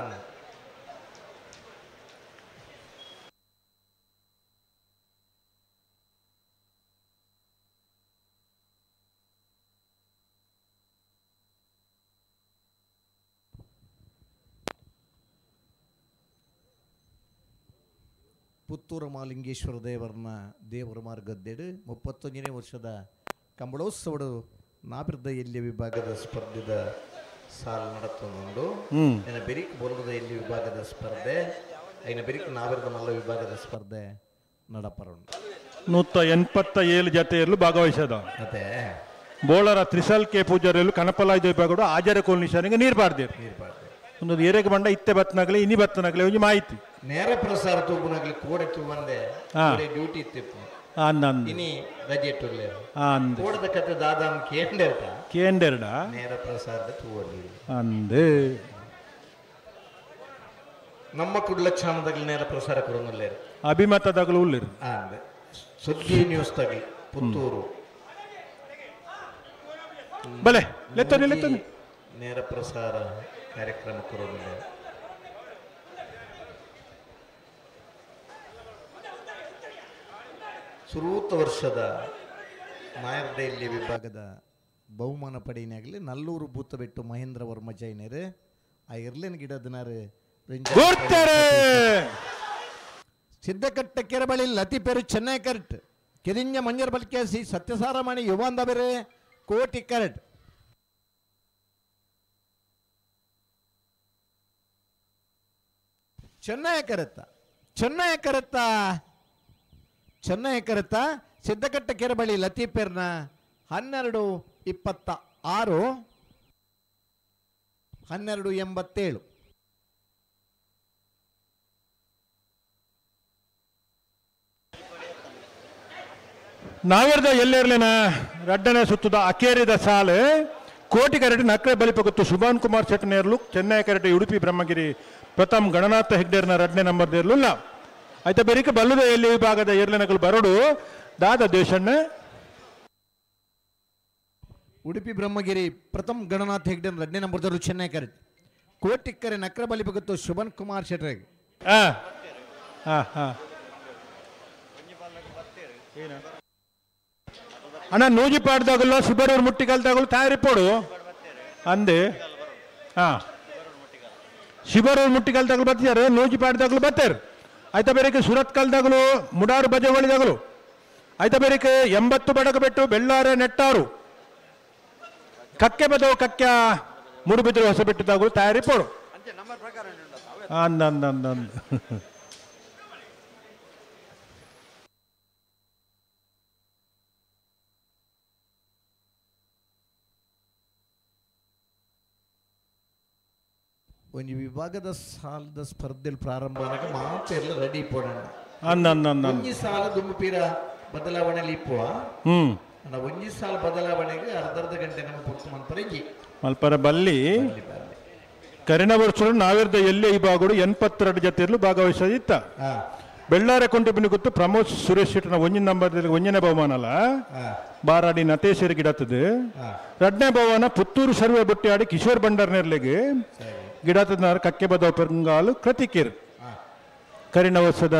ಪುತ್ತೂರು ಮಾಲಿಂಗೇಶ್ವರ ದೇವರನ್ನ ದೇವರ ಮಾರ್ಗದ್ದೆಡು 31ನೇ ವರ್ಷದ ಕಂಬಳೋತ್ಸವಡು ನಾಬಿರ್ದ ಎಲ್ಲಿಯ ವಿಭಾಗದ ಸ್ಪರ್ಧೆದ ಸಾಲು ನಡತ್ತೊಂದುಂಡು. ಐನ ಬೆರಿಕ್ ಬೊಲ್ಗದ ಎಲ್ಲಿ ವಿಭಾಗದ ಸ್ಪರ್ಧೆ, ಐನ ಬೆರಿಕ್ ನಾವಿರ್ದ ಮಲ್ಲ ವಿಭಾಗದ ಸ್ಪರ್ಧೆ ನಡಪರುಂಡು. 187 ಜತೆಯಲ್ಲೂ ಭಾಗವಹಿಸದ ಮತ್ತೆ ಬೋಳರ ತ್ರಿಸಲ್ ಕೆ ಪೂಜಾರಿಯಲ್ಲೂ ಕನಪಲಾಯ ವಿಭಾಗಡು ಆಜಾರ ಕೋಲ್ನಿಶಾನಿಗೆ ನೀರು ಬಾರ್ದೇರು. ಒಂದು ಏರೆಗೆ ಬಂಡ ಇತ್ತೆ ಬತ್ತನಾಗಲಿ ಇನಿ ಬತ್ತನಾಗಲಿ ಒಂದು ಮಾಹಿತಿ ನೇರ ಪ್ರಸಾರ ತೂಪುನಾಗಲಿ ಕೋಡೆ ತೂವಂದೆ ಡ್ಯೂಟಿ ಇತ್ತಿಪ್ಪು. ಇನಿ ರಜೆ ಇಟ್ಟುಲ್ಲೇರು ಓಡದ ಕತೆ ದಾದಾನ್ ಕೇಂಡೆರ್ಡ ಕೇಂಡೆರ್ಡ ನೇರ ಪ್ರಸಾರದ ತೂವಲ್ಲಿ ಅಂದೆ ನಮ್ಮ ಕುಡ್ಲ ಚಾನದಾಗಲಿ ನೇರ ಪ್ರಸಾರ ಕೊಡೋನುಲ್ಲೇರು ಅಭಿಮತದಾಗಲು ಉಲ್ಲೇರು ಅಂದೆ ಸುದ್ದಿ ನ್ಯೂಸ್ ತಗಲಿ ಪುತ್ತೂರು ಬಲೆ ಲೆತ್ತನೆ ಲೆತ್ತನೆ ನೇರ ಪ್ರಸಾರ ಕಾರ್ಯಕ್ರಮ ಕೊಡೋನುಲ್ಲೇರು. ಸುರೂತ ವರ್ಷದ ನಾಯರ್ಡೈಲ್ಯ ವಿಭಾಗದ ಬಹುಮಾನ ಪಡೆಯನಾಗಲಿ ನಲ್ಲೂರು ಬೂತಬೆಟ್ಟು ಮಹೇಂದ್ರ ವರ್ಮ ಜೈನರು ಆ ಇರ್ಲಿನ ಗಿಡದನಾರು ಸಿದ್ದಕಟ್ಟ ಕೆರಬಳಿ ಲತಿಪೆರು ಚೆನ್ನೈ ಕರೆಟ್ ಕೆರಿಂಜ ಮಂಜರ್ ಬಲ್ಕೇಸಿ ಸತ್ಯಸಾರಮಣಿ ಯುವಾಂದ ಬೇರೆ ಕೋಟಿ ಕರೆಟ್ ಚೆನ್ನೈ ಕರೆತ್ತ ಚೆನ್ನೈ ಕರೆತ್ತ ಚೆನ್ನೈ ಕರೆತ್ತ ಸಿದ್ದಕಟ್ಟ ಕೆರಬಳಿ ಲತೀಪೆರ್ನ 12:26 12:87. ನಾವಿರ್ದ ಎಲ್ಲೆರ್ಲಿನ ರಡ್ಡನೆ ಸುತ್ತದ ಅಕೇರಿದ ಸಾಲು ಕೋಟಿ ಕರೆಟ್ ನಕ್ರೆ ಬಲಿಪಗುತ್ತು ಸುಭಾನ್ ಕುಮಾರ್ ಶೆಟ್ಟನೇರ್ಲು ಚೆನ್ನೈ ಕರೆಟ್ ಉಡುಪಿ ಬ್ರಹ್ಮಗಿರಿ ಪ್ರಥಮ್ ಗಣನಾಥ ಹೆಗ್ಡೇರ್ನ ರಡ್ಡನೆ ನಂಬರ್ ದೇರ್ಲುಲ್ಲ ಆಯ್ತಾ ಬೆರಿಕೆ ಬಲ್ಲದ ಎಲ್ಲಿ ವಿಭಾಗದ ಎರ್ಲಿನಗಳು ಬರೋಡು ದಾದ ದೇಶಣ್ಣ ಉಡುಪಿ ಬ್ರಹ್ಮಗಿರಿ ಪ್ರಥಮ್ ಗಣನಾಥ ಹೆಗ್ಡೇರ್ ರಡ್ಡನೆ ನಂಬರ್ ದೇರ್ಲು ಚೆನ್ನೈ ಕರೆಟ್ ಕೋಟಿ ಕರೆ ನಕ್ರೆ ಬಲಿಪಗುತ್ತು ಶುಭನ್ ಕುಮಾರ್ ಶೆಟ್ಟರಿಗೆ. ಅಣ್ಣ ನೂಜಿ ಪಾಡ್ದಾಗಲ್ಲ ಸುಬರೂರು ಮುಟ್ಟಿಗಲ್ದಾಗಲು ತಯಾರಿಪೋಡು ಅಂದೆ. ಹಾ ಶಿಬರೂರು ಮುಟ್ಟಿಗಲ್ದಾಗಲು ಬರ್ತಿದ್ದಾರೆ, ನೂಜಿ ಪಾಡ್ದಾಗಲು ಬರ್ತಾರೆ. ಆಯ್ತಾ ಬೇರೆಕೆ ಸುರತ್ ಕಲ್ದಾಗಲು ಮುಡಾರು ಬಜೆಗಳಿದಾಗಲು ಆಯ್ತಾ ಬೇರೆಕೆ 80 ಬಡಗಬೆಟ್ಟು ಬೆಳ್ಳಾರೆ ನೆಟ್ಟಾರು ಕಕ್ಕೆ ಬದವು ಕಕ್ಕ ಮೂಡುಬಿದ್ರು ಹೊಸ ಬೆಟ್ಟದಾಗಲು ತಯಾರಿಪೋಡು ಅಂದ ಅಂದ ಅಂದ ಅಂದ. ಒಂದು ವಿಭಾಗದ ಸಾಲದ ಸ್ಪರ್ಧೆಯಲ್ಲಿ ಪ್ರಾರಂಭ ಆದಾಗ ಮಾತೆಲ್ಲ ರೆಡಿ ಪೋಡೋಣ. ಒಂಜಿ ಸಾಲ ದುಂಬುಪೀರ ಬದಲಾವಣೆ ಇಪ್ಪುವ ಒಂಜಿ ಸಾಲ ಬದಲಾವಣೆಗೆ ಅರ್ಧ ಅರ್ಧ ಗಂಟೆ ನಮ್ಮ ಪುಟ್ಟು ಮಲ್ಪರ ಮಲ್ಪರ ಬಲ್ಲಿ ಕರಿನ ವರ್ಷ ನಾವಿರ್ದ ಎಲ್ಲೇ ಈ ಭಾಗಗಳು 82 ಜೊತೆಯಲ್ಲೂ ಭಾಗವಹಿಸದಿತ್ತ. ಬೆಳ್ಳಾರೆ ಕೊಂಟು ಗೊತ್ತು ಪ್ರಮೋದ್ ಸುರೇಶ್ ಶೆಟ್ಟನ ಒಂಜಿನ ನಂಬರ್ ಒಂಜನೇ ಬಹುಮಾನ ಅಲ್ಲ ಬಾರಾಡಿ ನತೇಶ್ವರಿ ಗಿಡತದೆ. ಎರಡನೇ ಬಹುಮಾನ ಪುತ್ತೂರು ಸರ್ವೆ ಬುಟ್ಟಿಯಾಡಿ ಕಿಶೋರ್ ಬಂಡರ್ನೆರ್ಲಿಗೆ ಗಿಡತದ ಕಕ್ಕೆ ಬದವ ಪೆರಂಗಾಲು ಕೃತಿಕೇರ್. ಕರಿನ ವರ್ಷದ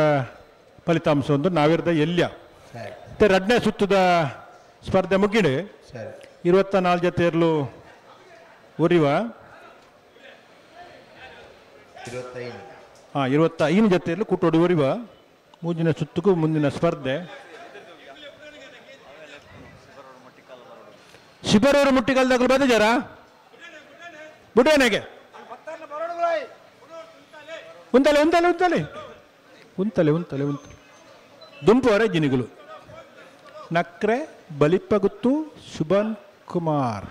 ಫಲಿತಾಂಶ ಒಂದು ನಾವಿರ್ದ ಎಲ್ಯ. ಮತ್ತೆ ಎರಡನೇ ಸುತ್ತದ ಸ್ಪರ್ಧೆ ಮುಗಿಡೆ 24 ಜೊತೆಯಲ್ಲೂ ಉರಿವ 25 ಜೊತೆಯಲ್ಲೂ ಕೂಟೋಡಿ ಉರಿವ ಮುಂದಿನ ಸುತ್ತಕ್ಕೂ ಮುಂದಿನ ಸ್ಪರ್ಧೆ. ಶಿಬರೂರು ಮುಟ್ಟಿಗಲ್ದಾಗಲು ಬಂದ ಜರ ಬುಡೇನೆಗೆ ಉಂತಲೆ ಉಂತಲೆ ಉಂತಲೆ ಉಂತಲೆ ಉಂತಲೆ ಉಂತಲೆ ದುಂಪುವರೆ ಜಿನಿಗಳು ನಕ್ರೆ ಬಲಿಪಗುತ್ತು ಸುಭನ್ ಕುಮಾರ್.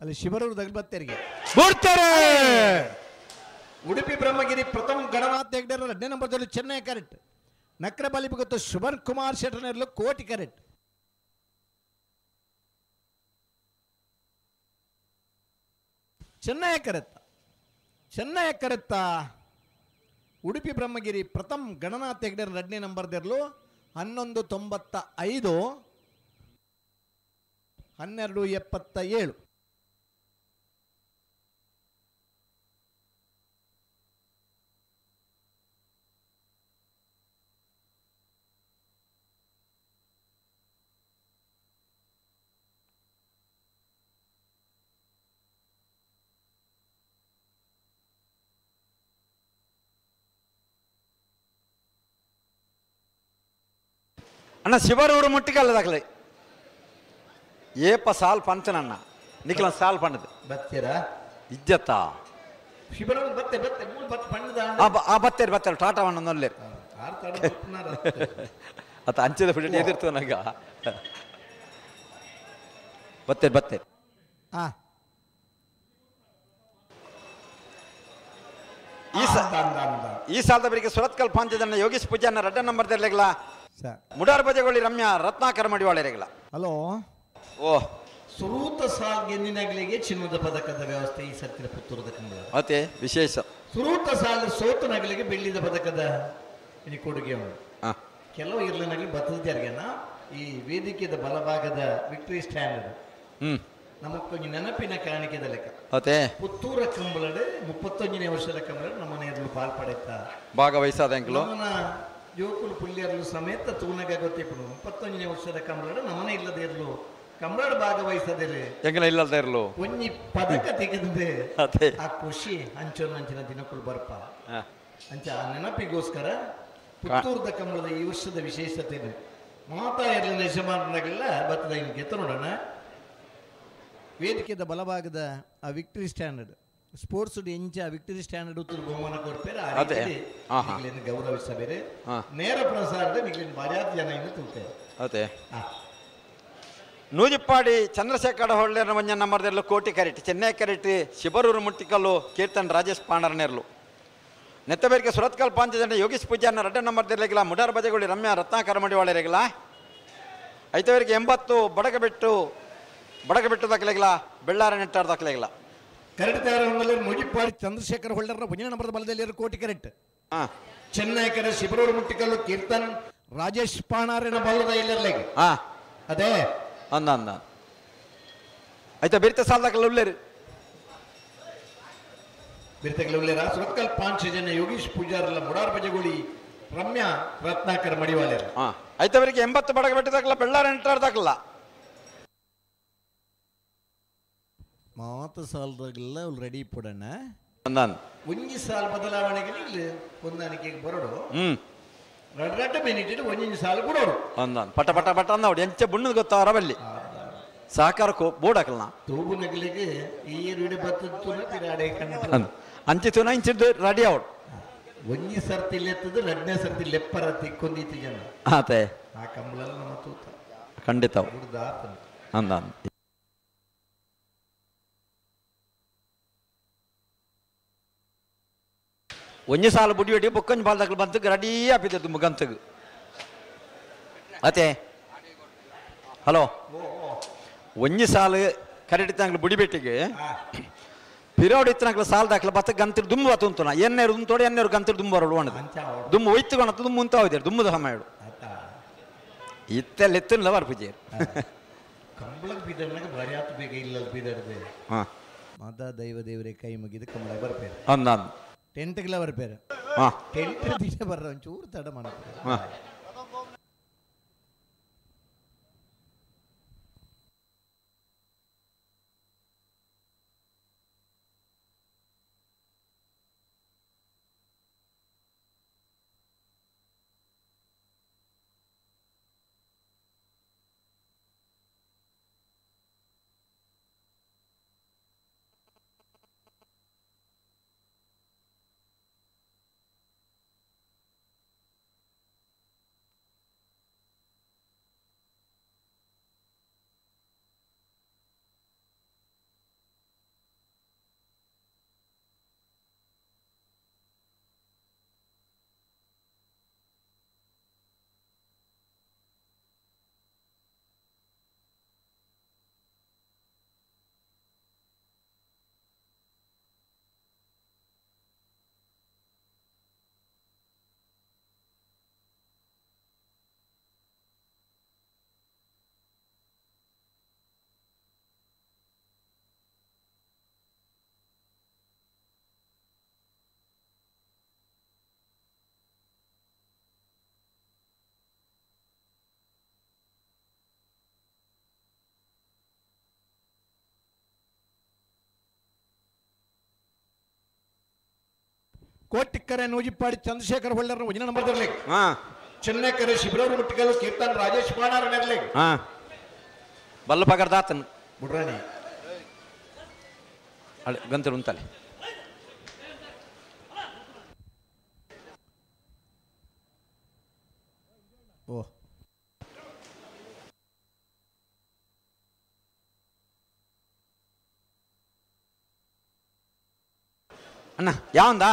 ಅಲ್ಲಿ ಶಿಬರೂರು ದಗ್ಬತ್ತರಿಗೆ ಬರ್ತಾರೆ. ಉಡುಪಿ ಬ್ರಹ್ಮಗಿರಿ ಪ್ರಥಮ್ ಗಣನಾಥ್ ಹೆಗ್ಡೆರ ಎರಡನೇ ನಂಬರ್ದಲ್ಲಿ ಚೆನ್ನೈ ಕರೆಕ್ಟ್ ನಕ್ರ ಬಲಿಪಗುತ್ತು ಶುಭನ್ ಕುಮಾರ್ ಶೆಟ್ಟರ್ನೆರ್ಲು ಕೋಟಿ ಕರೆಕ್ಟ್. ಚೆನ್ನೈ ಕರೆತ್ತ ಚೆನ್ನೈ ಕರೆತ್ತ ಉಡುಪಿ ಬ್ರಹ್ಮಗಿರಿ ಪ್ರಥಮ್ ಗಣನಾಥ್ ಹೆಗ್ಡೆರ ಎರಡನೇ ನಂಬರ್ದೆರ್ಲು 11:95 12:77. ಅಣ್ಣ ಶಿವರೂರು ಮುಟ್ಟಿಗಲ್ಲ ದಾಖಲೆ ಏಪ ಸಾಲ್ ಪಂಚನನ್ನ ನಿಖಲ ಸಾಲ್ ಪಂಡದು ಬತ್ತೀರಾ ಇಜ್ಜತ್ತಾ ಶಿಬರ ಬತ್ತೆ ಬತ್ತೆ ಮೂರು ಬತ್ ಪಂಡದ ಆ ಬತ್ತೇರಿ ಬತ್ತೇರಿ ಟಾಟಾವಣ್ಣ ನೊಲ್ಲೇರು ಅತ್ತ ಅಂಚದ ಬಿಡಿ ಎದಿರ್ತವನಾಗ ಬತ್ತೇರಿ ಬತ್ತೇರಿ ಈ ಸಾಲದ ಬರಿಗೆ ಸುರತ್ಕಲ್ ಪಾಂಚದನ್ನ ಯೋಗೇಶ್ ಪೂಜಾನ ರಡ್ಡ ನಂಬರ್ ತೆರಲಿಲ್ಲ ಮುಡಾರ್ ಬಜೆಗೊಳ್ಳಿ ರಮ್ಯಾ ರತ್ನಾಕರ ಮಡಿವಾಳರಿಗಲ ಹಲೋ ಓ ಸುರೂತ ಸಾಲ್ ಗೆಂದಿನಗಳಿಗೆ ಚಿನ್ನದ ಪದಕದ ವ್ಯವಸ್ಥೆ ಈ ಸರ್ತಿನ ಪುತ್ತೂರದ ಕಂಬಳ ಅತೆ ವಿಶೇಷ ಸುರೂತ ಸಾಲು ಸೋತನಗಲಿಗೆ ಬೆಳ್ಳಿದ ಪದಕದ ಕೊಡುಗೆ ಕೆಲವು ಇರ್ಲನಗಲಿ ಬತ್ತದ ಈ ವೇದಿಕೆದ ಬಲಭಾಗದ ವಿಕ್ಟರಿ ಸ್ಟ್ಯಾಂಡ್ ನಮಕ್ಕೊಂಜಿ ನೆನಪಿನ ಕಾಣಿಕೆದ ಲೆಕ್ಕ ಅತೆ ಪುತ್ತೂರ ಕಂಬಳಡು 31ನೇ ವರ್ಷದ ಕಂಬಳಡು ನಮ್ಮನೆ ಇರಲು ಪಾಲ್ಪಡೆತ್ತ ಭಾಗವಹಿಸಾದ ನಮ್ಮನ ಜೋಕುಲು ಪುಲ್ಯರ್ಲು ಸಮೇತ ತೂನಗ ಗೊತ್ತಿಪ್ಪುಡು 31ನೇ ವರ್ಷದ ಕಂಬಳಡು ನಮ್ಮನೆ ಇಲ್ಲದೆ ಇರಲು ಕಂಬಳಡು ಭಾಗವಹಿಸದಿರಲಿ ಎಂಗಲ ಇಲ್ಲದ ಇರಲು ಒಂಜಿ ಪದಕ ತೆಗೆದಂದೆ ಆ ಖುಷಿ ಅಂಚೊನ್ನಂಚಿನ ದಿನಕ್ಕೂ ಬರ್ಪ ಅಂಚ ಆ ನೆನಪಿಗೋಸ್ಕರ ಪುತ್ತೂರದ ಕಂಬಳದ ಈ ವರ್ಷದ ವಿಶೇಷತೆ ಮಾತಾ ಇರಲಿನ ಯಜಮಾನರಾಗಲಿಲ್ಲ ಬತ್ತದ ಇನ್ನು ಗೆತ್ತ ನೋಡೋಣ. ವೇದಿಕೆದ ಬಲಭಾಗದ ಆ ವಿಕ್ಟರಿ ಸ್ಟ್ಯಾಂಡರ್ಡ್ ಸ್ಪೋರ್ಟ್ಸ್ ಎಂಚ ವಿಕ್ಟರಿ ಸ್ಟ್ಯಾಂಡರ್ಡ್ ಉತ್ತರ ಬಹುಮಾನ ಕೊಡ್ತಾರೆ ಆ ರೀತಿ ನಿಗಲಿನ ಗೌರವಿಸಬೇರೆ ನೇರ ಪ್ರಸಾರದ ನಿಗಲಿನ ಬಾರ್ಯಾದ ಜನ ಇನ್ನು ತುಳ್ತಾರೆ. ಅದೇ ನೂಜಿಪ್ಪಾಡಿ ಚಂದ್ರಶೇಖರ ಹೊಳ್ಳೆರ ಮಂಜ ನಂಬರ್ದೆಲ್ಲ ಕೋಟಿ ಕರೆಟ್ ಚೆನ್ನೈ ಕರೆಟ್ ಶಿಬರೂರು ಮುಟ್ಟಿಕಲ್ಲು ಕೀರ್ತನ್ ರಾಜೇಶ್ ಪಾಂಡರ್ನೇರ್ಲು ನೆತ್ತಬೇರಿಗೆ ಸುರತ್ಕಲ್ ಪಾಂಚಜನ ಯೋಗೇಶ್ ಪೂಜಾರ್ನ ರಡ್ಡ ನಂಬರ್ದಿರಲಿಲ್ಲ ಮುಡಾರ್ ಬಜೆಗೊಳ್ಳಿ ರಮ್ಯಾ ರತ್ನಾಕರ ಮಡಿವಾಳರಿಗಿಲ್ಲ ಐತವರಿಗೆ 80 ಬಡಗಬೆಟ್ಟು ಬಡಗಬೆಟ್ಟು ದಾಖಲೆಗಿಲ್ಲ ಬೆಳ್ಳಾರ ನೆಟ್ಟಾರ ದಾಖಲೆಗಿಲ್ಲ ಕರೆಕ್ಟ್ ತಯಾರ ಮುಜಿಪ್ಪಾಡಿ ಚಂದ್ರಶೇಖರ ಹೊಳ್ಳರ ಒಂದನೇ ನಂಬರ್ ಬಲದಲ್ಲಿ ಕೋಟಿ ಕರೆಕ್ಟ್ ಚೆನ್ನೈ ಕರೆ ಶಿಬರೂರು ಮುಟ್ಟಿಕಲ್ಲು ಕೀರ್ತನ್ ರಾಜೇಶ್ ಪಾಣಾರಿನ ಬಲದ ಇಲ್ಲಿರ್ಲಿಗೆ ಅದೇ ಅಂದ ಅಂದ ಆಯ್ತಾ ಬೆರಿತ ಸಾಲ ದಾಖಲೆ ಉಳ್ಳೇರಿ ಬಿರ್ತಗಲ ಉಳ್ಳೇರ ಸುರತ್ಕಲ್ ಪಾಂಚಜನ ಯೋಗೀಶ್ ಪೂಜಾರಲ್ಲ ಮುಡಾರ್ ಬಜಗೋಳಿ ರಮ್ಯಾ ರತ್ನಾಕರ್ ಮಡಿವಾಳರು ಆಯ್ತವರಿಗೆ 80 ಬಡಗಬೆಟ್ಟು ದಾಖಲ ಬೆಳ್ಳಾರ ನೆಟ್ಟಾರ ದಾಖಲ ಮಾತು ಸಾಲದಾಗಲ್ಲ ಅವ್ರು ರೆಡಿ ಪಡೋಣ ಒಂಜಿ ಸಾಲ ಬದಲಾವಣೆಗೆ ಇಲ್ಲಿ ಹೊಂದಾಣಿಕೆಗೆ ಬರೋಡು ರಡ್ಡ ಮಿನಿಟ್ ಒಂಜಿ ಸಾಲ ಕೊಡೋರು ಅಂದಾನ್ ಪಟ ಪಟ ಪಟ ಅಂದ ಎಂಚ ಬುಣ್ಣದ ಗೊತ್ತಾರ ಬಲ್ಲಿ ಸಹಕಾರಕ್ಕೂ ಬೋರ್ಡ್ ಹಾಕಲ್ಲ ತೂಬು ನಗಲಿಗೆ ಈ ರೂಢಿ ಬರ್ತದೆ ಅಂಚೆ ತೂನ ಇಂಚಿದ್ದು ರೆಡಿ ಅವಡು ಒಂಜಿ ಸರ್ತಿ ಲೆತ್ತದು ರಡ್ನೇ ಸರ್ತಿ ಲೆಪ್ಪರ ತಿಕ್ಕೊಂದೀತಿ ಜನ ಆತೆ ಆ ಕಂಬಳಲ್ಲ ನಮ್ಮ ತೂತ ಖಂಡಿತ ಬುಡ್ದಾತನ ಅಂದ ಒಂಜಿ ಸಾಲ ಬುಡಿ ಹೊಡಿ ಬೊಕ್ಕಂಜಿ ಬಾಲ್ದಾಕಲು ಬಂತು ರೆಡಿ ಆಪಿದ್ದು ಮುಗಂತಗು ಅತೆ ಹಲೋ ಒಂಜಿ ಸಾಲು ಕರೆಕ್ಟ್ ಇತ್ತಂಗ್ಲ ಬುಡಿಬೆಟ್ಟಿಗೆ ಪಿರೋಡ್ ಇತ್ತನಕ್ಲ ಸಾಲ ದಾಖಲ ಬತ್ತ ಗಂತಿರು ದುಮ್ಮು ಬತ್ತು ಉಂಟು ಎನ್ನೇರು ಉಂಟೋಡು ಎನ್ನೇರು ಗಂತಿರು ದುಮ್ಮು ಬರೋಡು ಅಣ್ಣದು ದುಮ್ಮು ಒಯ್ತು ಕೊಣತ್ತು ದುಮ್ಮು ಉಂತ ಹೋಯ್ತಾರೆ ದುಮ್ಮದ ಸಮಯ ಇತ್ತೆಲ್ಲ ಎತ್ತಲ್ಲ ಬರ್ಪುಜಿ ಕಂಬಳಕ್ಕೆ ಬೀದರ್ನಾಗ ಭಾರಿ ಆತು ಬೇಗ ಇಲ್ಲ ಬೀದರ್ದೆ ಹಾಂ ಮಾತಾ ದೈವ ದೇವರೇ ಕೈ ಮುಗಿದು ಕಂಬಳ ಬರ್ಪೇರು ಅಂದ ಟೆಂಟ್ಗೆಲ್ಲ ಬರ್ಪೇರು ಹಾಂ ಟೆಂಟ್ ದಿನ ಬರ್ರ ಒಂಚೂರು ತಡ ಮಾಡ್ತಾರೆ ಹಾಂ ಕೋಟಿಕ್ಕರೆ ನೂಜಿಪ್ಪಾಡಿ ಚಂದ್ರಶೇಖರ್ ಹೊಳ್ಳರ ಒಂದಿನ ನಂಬರ್ ಚೆನ್ನೈಕರೆ ಶಿಬಿರವರು ಮುಟ್ಟಿಕಲ್ಲು ಕೀರ್ತನ್ ರಾಜೇಶ್ ಪಾಣಾರ ನೆರಲಿ ಬಲ್ಲ ಪಗರ್ದಾತನ್ ಬುಡ್ರಾಣಿ ಅಳೆ ಗಂತರು ಉಂತಲೆ ಓ ಅಣ್ಣ ಯಾವಂದ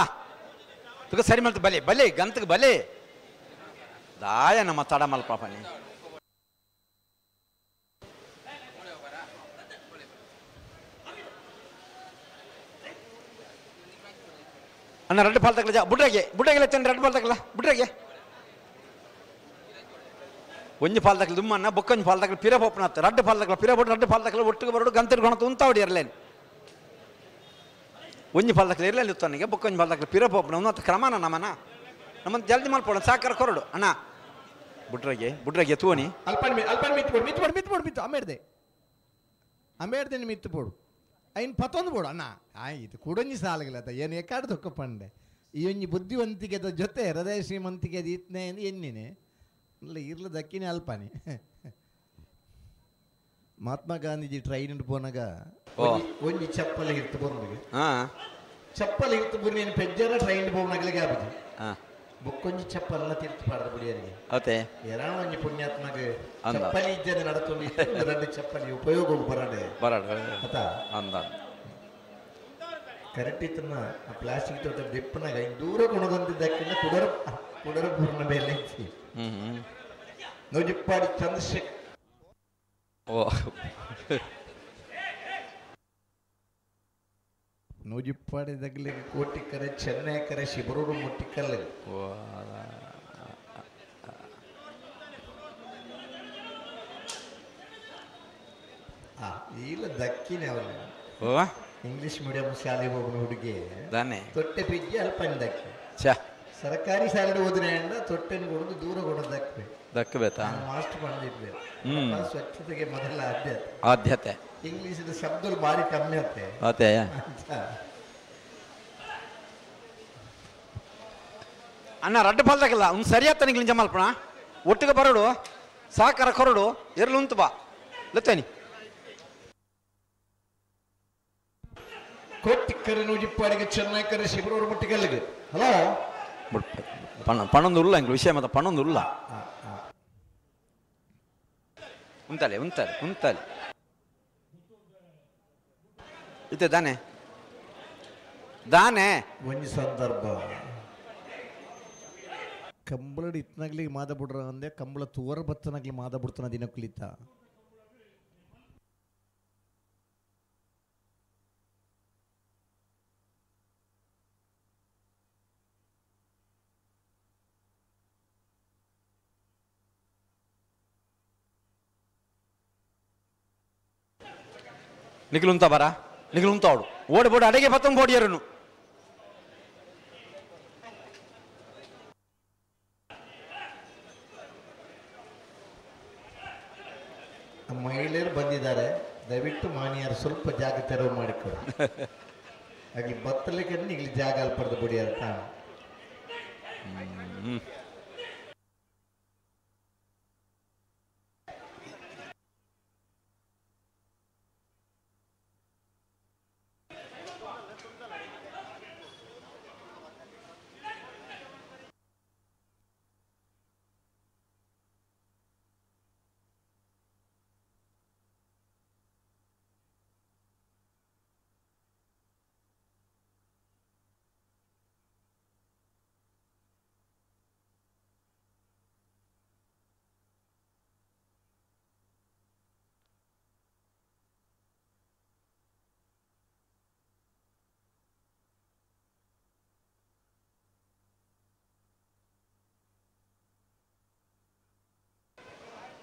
ತುಗ ಸರಿ ಮಲ್ತು ಬಲೆ ಬಲೆ ಗಂತಕ್ಕೆ ಬಲೆ ದಾಯ ನಮ್ಮ ತಡ ಮಲ್ಪ ಪಾಪನಿ ಅಣ್ಣ ರೆಡ್ ಪಾಲ್ ತಗಲ ಬುಡ್ರಾಗೆ ಬುಡ್ರಾಗೆ ಲೆತ್ತಂడి ರೆಡ್ ಪಾಲ್ ತಗಲ ಬುಡ್ರಾಗೆ ಒಂಜಿ ಪಾಲ್ ತಗಲ ದುಮ್ಮನ್ನ ಬೊಕ್ಕೊಂಜಿ ಪಾಲ್ ತಗಲ ಪಿರ ಪೋಪನ ರಡ್ಡು ಪಾಲ್ ತಗಲ ಪಿರ ಬೊಡು ರಡ್ಡು ಪಾಲ್ ತಗಲ ಒಟ್ಟಿಗೆ ಬರೋಡು ಗಂತರು ಕೊಣತು ಉಂತಾವಡಿ ಇರಲೇನು ಒಂಜಿ ಪಾಲ್ ತಗಲ ಇರಲಿಲ್ಲ ಇತ್ತನಿಗೆ ಬೊಕ್ಕೊಂಜಿ ಪಾಲ್ ತಗಲ ಪಿರ ಪೋಪನ ಉನ್ನತ ಕ್ರಮನ ನಮನ ನಮ್ಮನ್ನು ಜಲ್ದಿ ಮಲ್ಪೋಣ ಸಾಕಾರ ಕೊರಡು ಅಣ್ಣ ಬುಡ್ರಾಗೆ ಬುಡ್ರಾಗೆ ತೂನಿ ಅಲ್ಪನ್ ಅಲ್ಪನ್ ಮಿತ್ತು ಬೋಡು ಮಿತ್ತು ಬೋಡು ಮಿತ್ತು ಬೋಡು ಮಿತ್ತು ಅಮೇರ್ದೆ ಅಮೇರ್ದೆ ಮಿತ್ತು ಬೋಡು ಐನ್ ಪತ್ತೊಂದು ಬೋಡು ಅಣ್ಣ ಆಯ್ತು ಕುಡೊಂಜಿ ಸಾಲಗಲತ್ತ ಏನು ಎಕ್ಕಾಡು ದೊಕ್ಕ ಪಂಡೆ ಈ ಒಂಜಿ ಬುದ್ಧಿವಂತಿಕೆದ ಜೊತೆ ಹೃದಯ ಶ್ರೀಮಂತಿಕೆ ಇತ್ನೆ ಎನ್ನಿನೆ ಇಲ್ಲ ಇರ್ಲ ದಕ್ಕಿನೇ ಅಲ್ಪಾನಿ ಮಹಾತ್ಮ ಗಾಂಧೀಜಿ ಟ್ರೈನ್ ಪೋನಾಗ ಒಂಜಿ ಚಪ್ಪಲ್ ಇರ್ತು ಬಂದು ಚಪ್ಪಲ್ ಇರ್ತು ಬುರ್ನಿ ಪೆಜ್ಜರ ಟ್ರೈನ್ ಪೋನಾಗಲಿಗೆ ಆಬುದು ಬೊಕ್ಕೊಂಜಿ ಚಪ್ಪಲ್ನ ತೀರ್ತು ಪಾಡ್ದ ಬುಡಿಯರಿಗೆ ಅತೆ ಏರಾಣ ಒಂಜಿ ಪುಣ್ಯಾತ್ಮಗ ಚಪ್ಪಲಿ ಇಜ್ಜನೆ ನಡತೊಂದು ಎರಡು ಚಪ್ಪಲಿ ಉಪಯೋಗ ಬರಡೆ ಬರಡ ಅತ ಅಂದ ಕರೆಕ್ಟ್ ಇತ್ತನ್ನ ಆ ಪ್ಲಾಸ್ಟಿಕ್ ತೋಟ ದಿಪ್ಪನಾಗ ದೂರ ಕೊಣದಂತಿದ್ದಕ್ಕಿಂತ ಕುಡರ ಕುಡರ ಪೂರ್ಣ ಬೇಲೆ ಇತ್ತಿ ನೋಜಿಪ್ಪಾಡಿ ಚಂದ್ರಶೇಖರ್ ಓ ನೂಜಿಪ್ಪಾಡಿ ದಗ್ಲಿಗೆ ಕೋಟಿ ಕರೆ ಚೆನ್ನೈ ಕರೆ ಶಿಬರೂರು ಮುಟ್ಟಿಕಲ್ಲು ಇಲ್ಲ ದಕ್ಕಿನೇ ಅವನು ಇಂಗ್ಲಿಷ್ ಮೀಡಿಯಂ ಶಾಲೆ ಹೋಗುವ ಹುಡುಗಿ ದಾನೆ ತೊಟ್ಟೆ ಪಿಜ್ಜಿ ಅಲ್ಪ ದಕ್ಕಿ ಛ ಸರ್ಕಾರಿ ಶಾಲೆ ಓದಿನ ತೊಟ್ಟೆನ ಕೊಡೋದು ದೂರ ಕೊಡೋದು ದಕ್ಕಬೇಕು ದಕ್ಕಬೇಕಾ ಮಾಸ್ಟರ್ ಬಂದಿದ್ದೆ ಸ್ವಚ್ಛತೆಗೆ ಮೊದಲ ಆದ್ಯತೆ ಆದ್ಯತೆ ಇಂಗ್ಲಿಷ್ ಶಬ್ದಗಳು ಭಾರಿ ಕಮ್ಮಿ ಆಗುತ್ತೆ ಅದೇ ಅಣ್ಣ ರಡ್ಡು ಪಾಲ್ದಾಗಲ್ಲ ಅವ್ನು ಸರಿಯಾದ ತನಗೆ ಲಿಂಜ ಮಲ್ಪಣ ಒಟ್ಟಿಗೆ ಬರೋಡು ಸಾಕಾರ ಕೊರಡು ಎರ್ಲು ಉಂತು ಬಾ ಲತ್ತೇನಿ ಕೋಟಿಕ್ಕರೆ ನೂಜಿಪ್ಪಾಡಿಗೆ ಚೆನ್ನೈಕರೆ ಶಿಬರೂರು ಮುಟ್ಟಿಗಲ್ಲಿಗೆ ಹಲೋ ಪಣ ಪಣೊಂದು ಉಲ್ಲ ಇಂಗ್ಲ ವಿಷಯ ಮತ್ತೆ ಪಣೊಂದು ಉಲ್ಲ ಉಂತಲೆ ಉಂತಲೆ ಉಂತಲೆ ಇತ್ತೆ ದಾನೆ ದಾನೆ ಒಂಜಿ ಸಂದರ್ಭ ಕಂಬಳಡ್ ಇತ್ನಾಗ್ಲಿ ಮಾದ ಬಿಡ್ರ ಅಂದೆ ಕಂಬಳ ತೋರ ಬತ್ತನಾಗ್ಲಿ ಮಾದ ಬಿಡ್ತಾನ ದಿನ ಕುಲಿತ ನಿಖಿಲುಂತ ಬರ ನಿಖಿಲುಂತ ಅವಳು ಓಡಿ ಬೋಡಿ ಅಡಿಗೆ ಬತ್ತಂ ಬೋಡಿಯರನು ಮಹಿಳೆಯರು ಬಂದಿದ್ದಾರೆ, ದಯವಿಟ್ಟು ಮಾನ್ಯರು ಸ್ವಲ್ಪ ಜಾಗ ತೆರವು ಮಾಡಿಕೊಡಿ. ಹಾಗೆ ಬತ್ತಲಿಕ್ಕೆ ಇಲ್ಲಿ ಜಾಗ ಅಲ್ಪಡ್ದು ಬಿಡಿ ಅಂತ.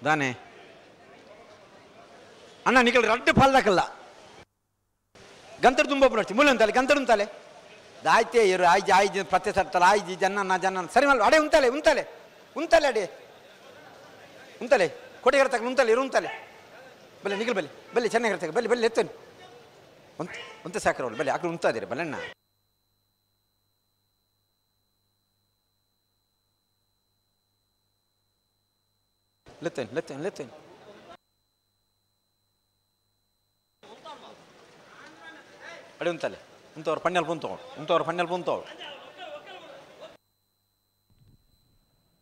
ದಾನೆ ಅಣ್ಣ ನಿಖಲ್ ರಡ್ಡು ಪಾಲ್ದಾಕಲ್ಲ ಗಂತರು ತುಂಬ ಬರೋಚಿ ಮುಳ್ಳು ಅಂತಾಲೆ ಗಂತರು ಉಂತಾಲೆ ದಾಯ್ತೆ ಇರು ಆಯ್ಜಿ ಆಯ್ಜಿ ಪ್ರತಿ ಸರ್ತಲ್ಲ ಆಯ್ಜಿ ಜನ ಜನ ಸರಿ ಮಲ್ ಅಡೆ ಉಂತಾಲೆ ಉಂತಾಲೆ ಉಂತಾಲೆ ಅಡೆ ಉಂತಾಲೆ ಕೋಟೆಗಾರ ತಕ್ಕ ಉಂತಾಲೆ ಇರು ಉಂತಾಲೆ ಬಲ್ಲೆ ನಿಖಲ್ ಬಲ್ಲೆ ಬಲ್ಲೆ ಚೆನ್ನಾಗಿರ್ತಕ್ಕ ಬಲ್ಲೆ ಬಲ್ಲೆ ಎತ್ತನು ಉಂತ ಉಂತ ಸಾಕ್ರವಳು ಬಲ್ಲೆ ಆಕಳು ಉಂತಾ ಇದ್ದೀರಿ ಬಲ್ಲಣ್ಣ ಲತ್ತೇನೆ ಲತ್ತೇನೆ ಲತ್ತೇನೆ. ಅಡಿ ಉಂತಲೆ ಉಂತವ್ರು ಪಣ್ಣೆಲ್ ಪುಂತವ್ರು ಉಂತವ್ರು ಪಣ್ಣೆಲ್ ಪುಂತವ್ರು.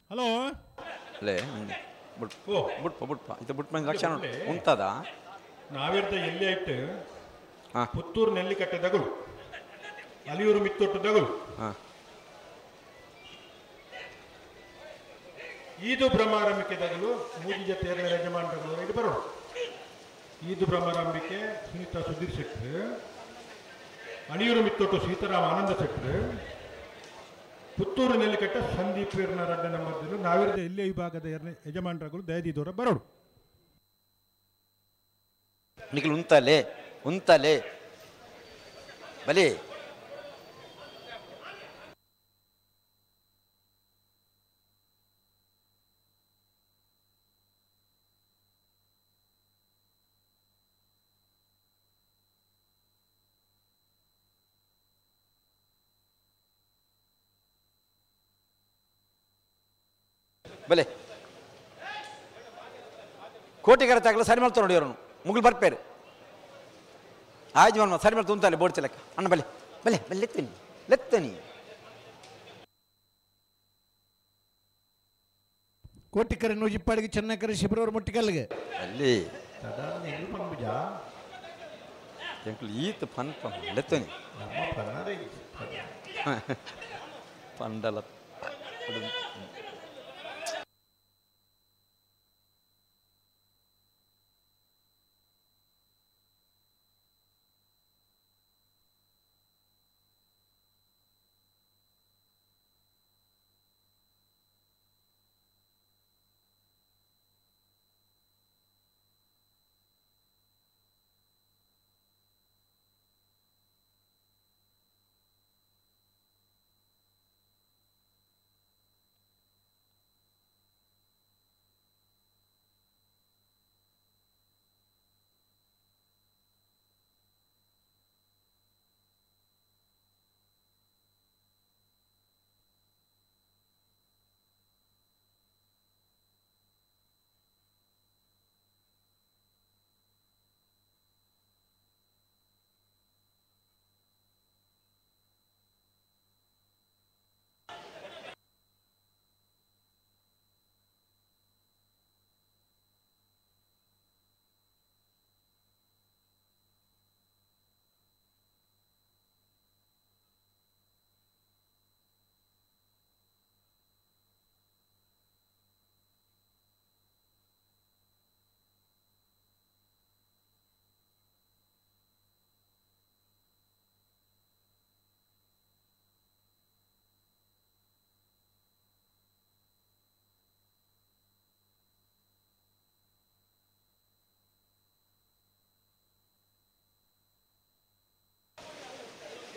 ಹಲೋ ಲೇ ಬುಟ್ ಬುಟ್ಪ ಬುಟ್ಪ ಇದು ಬುಟ್ ಮಂದಿ ಲಕ್ಷಣ ಉಂತದ ನಾವಿರ್ದ ಎಲ್ಲಿ ಆಯ್ತು ಪುತ್ತೂರು ನೆಲ್ಲಿಕಟ್ಟೆ ದಗಳು ಅಲಿಯೂರು ಮಿತ್ತೊಟ್ಟು ದಗಳು ಈದು ಬ್ರಹ್ಮಾರಂಭಿಕೆ ದಗಲು ಮೂಜಿ ಜೊತೆ ಎರಡನೇ ಯಜಮಾನರು ಇದು ಬರೋಣ. ಈದು ಬ್ರಹ್ಮಾರಂಭಿಕೆ ಸುನೀತಾ ಸುಧೀರ್ ಶೆಟ್ರು, ಅಳಿಯೂರು ಮಿತ್ತೊಟ್ಟು ಸೀತಾರಾಮ ಆನಂದ ಶೆಟ್ರು, ಪುತ್ತೂರು ನೆಲ್ಲಿಕಟ್ಟೆ ಸಂದೀಪ್ ವೀರನ ನಂಬರ್ದಲ್ಲೂ ನಾವಿರದ ಎಲ್ಲೇ ವಿಭಾಗದ ಎರಡನೇ ಯಜಮಾನರುಗಳು ದಯದಿದವರ ಬರೋಡು. ನಿಖಿಲ್ ಉಂತಲೆ ಉಂತಲೆ ಬಲಿ ಬಲೆ ಕೋಟಿಗರ ತಾಗಲ ಸರಿ ಮಾಡ್ತಾರೆ ನೋಡಿ ಅವರನ್ನು ಮುಗುಳು ಬರ್ಪೇರು ಆಯ್ತು ಮನ್ಮ ಸರಿ ಮಾಡ್ತು ಉಂತಲ್ಲ ಬೋರ್ಡ್ ಲೆಕ್ಕ ಅಣ್ಣ ಬಲೆ ಬಲೆ ಬಲೆ ಲೆತ್ತನಿ ಲೆತ್ತನಿ. ಕೋಟಿಕರೆ ನೂಜಿಪ್ಪಾಡಿಗೆ ಚೆನ್ನಕರೆ ಶಿಬ್ರವ್ರ ಮುಟ್ಟಿಕಲ್ಲಿಗೆ ಅಲ್ಲಿ ಎಂಕುಲು ಈತ ಪನ್ ಪನ್ ಲೆತ್ತನಿ ಪಂಡಲ.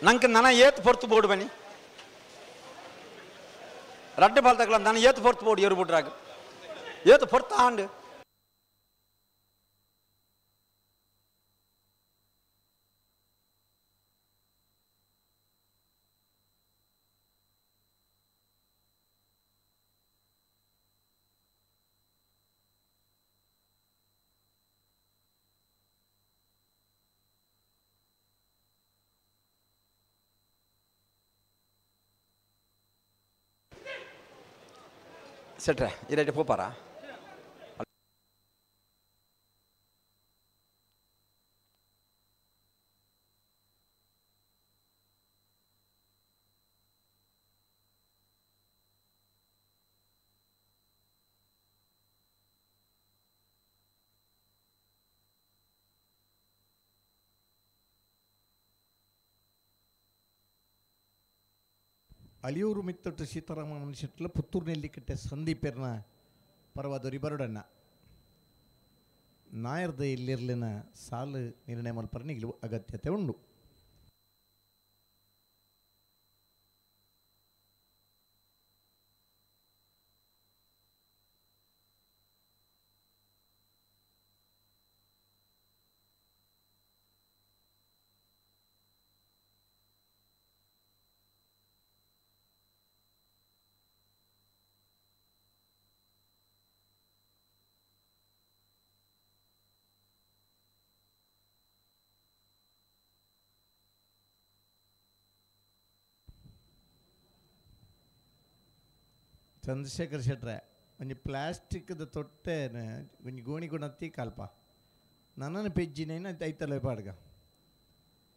ನಂಗೆ ನನ್ನ ಏತ್ ಪೊರ್ತು ಬೋರ್ಡ್ ಬನ್ನಿ ರಡ್ಡು ಬಾಲ್ ತಗಲ ನಾನು ಏತ್ ಪೊರ್ತು ಬೋರ್ಡ್ ಏರು ಬಿಡ್ರಾಗ ಏತ್ ಪೊರ್ತ ಆಂಡ್ ಸೆಟ್ರೆ ಈ ರೈಟ್ ಪೋಪಾರಾ. ಅಳಿಯೂರು ಮಿತ್ತೊಟ್ಟು ಸೀತಾರಾಮ ಮನುಷ್ಯಟ್ಲ ಪುತ್ತೂರು ನೆಲ್ಲಿಕಟ್ಟೆ ಸಂದೀಪೆರ್ನ ಪರವಾದೊರಿ ಬರೋಡಣ್ಣ ನಾಯರ್ದ ಇಲ್ಲಿರ್ಲಿನ ಸಾಲು ನಿರ್ಣಯ ಮಲ್ಪರನಿಗೆ ಅಗತ್ಯತೆ ಉಂಡು. ಚಂದ್ರಶೇಖರ್ ಶೆಟ್ರೆ ಒಂಜಿ ಪ್ಲಾಸ್ಟಿಕ್ದ ತೊಟ್ಟೆ ಒಂಜಿ ಗೋಣಿ ಗುಣತ್ತಿ ಕಾಲ್ಪ ನನ್ನನ್ನು ಪೆಜ್ಜಿನೇನು ಐತಲ್ಲ ಪಾಡ್ಗ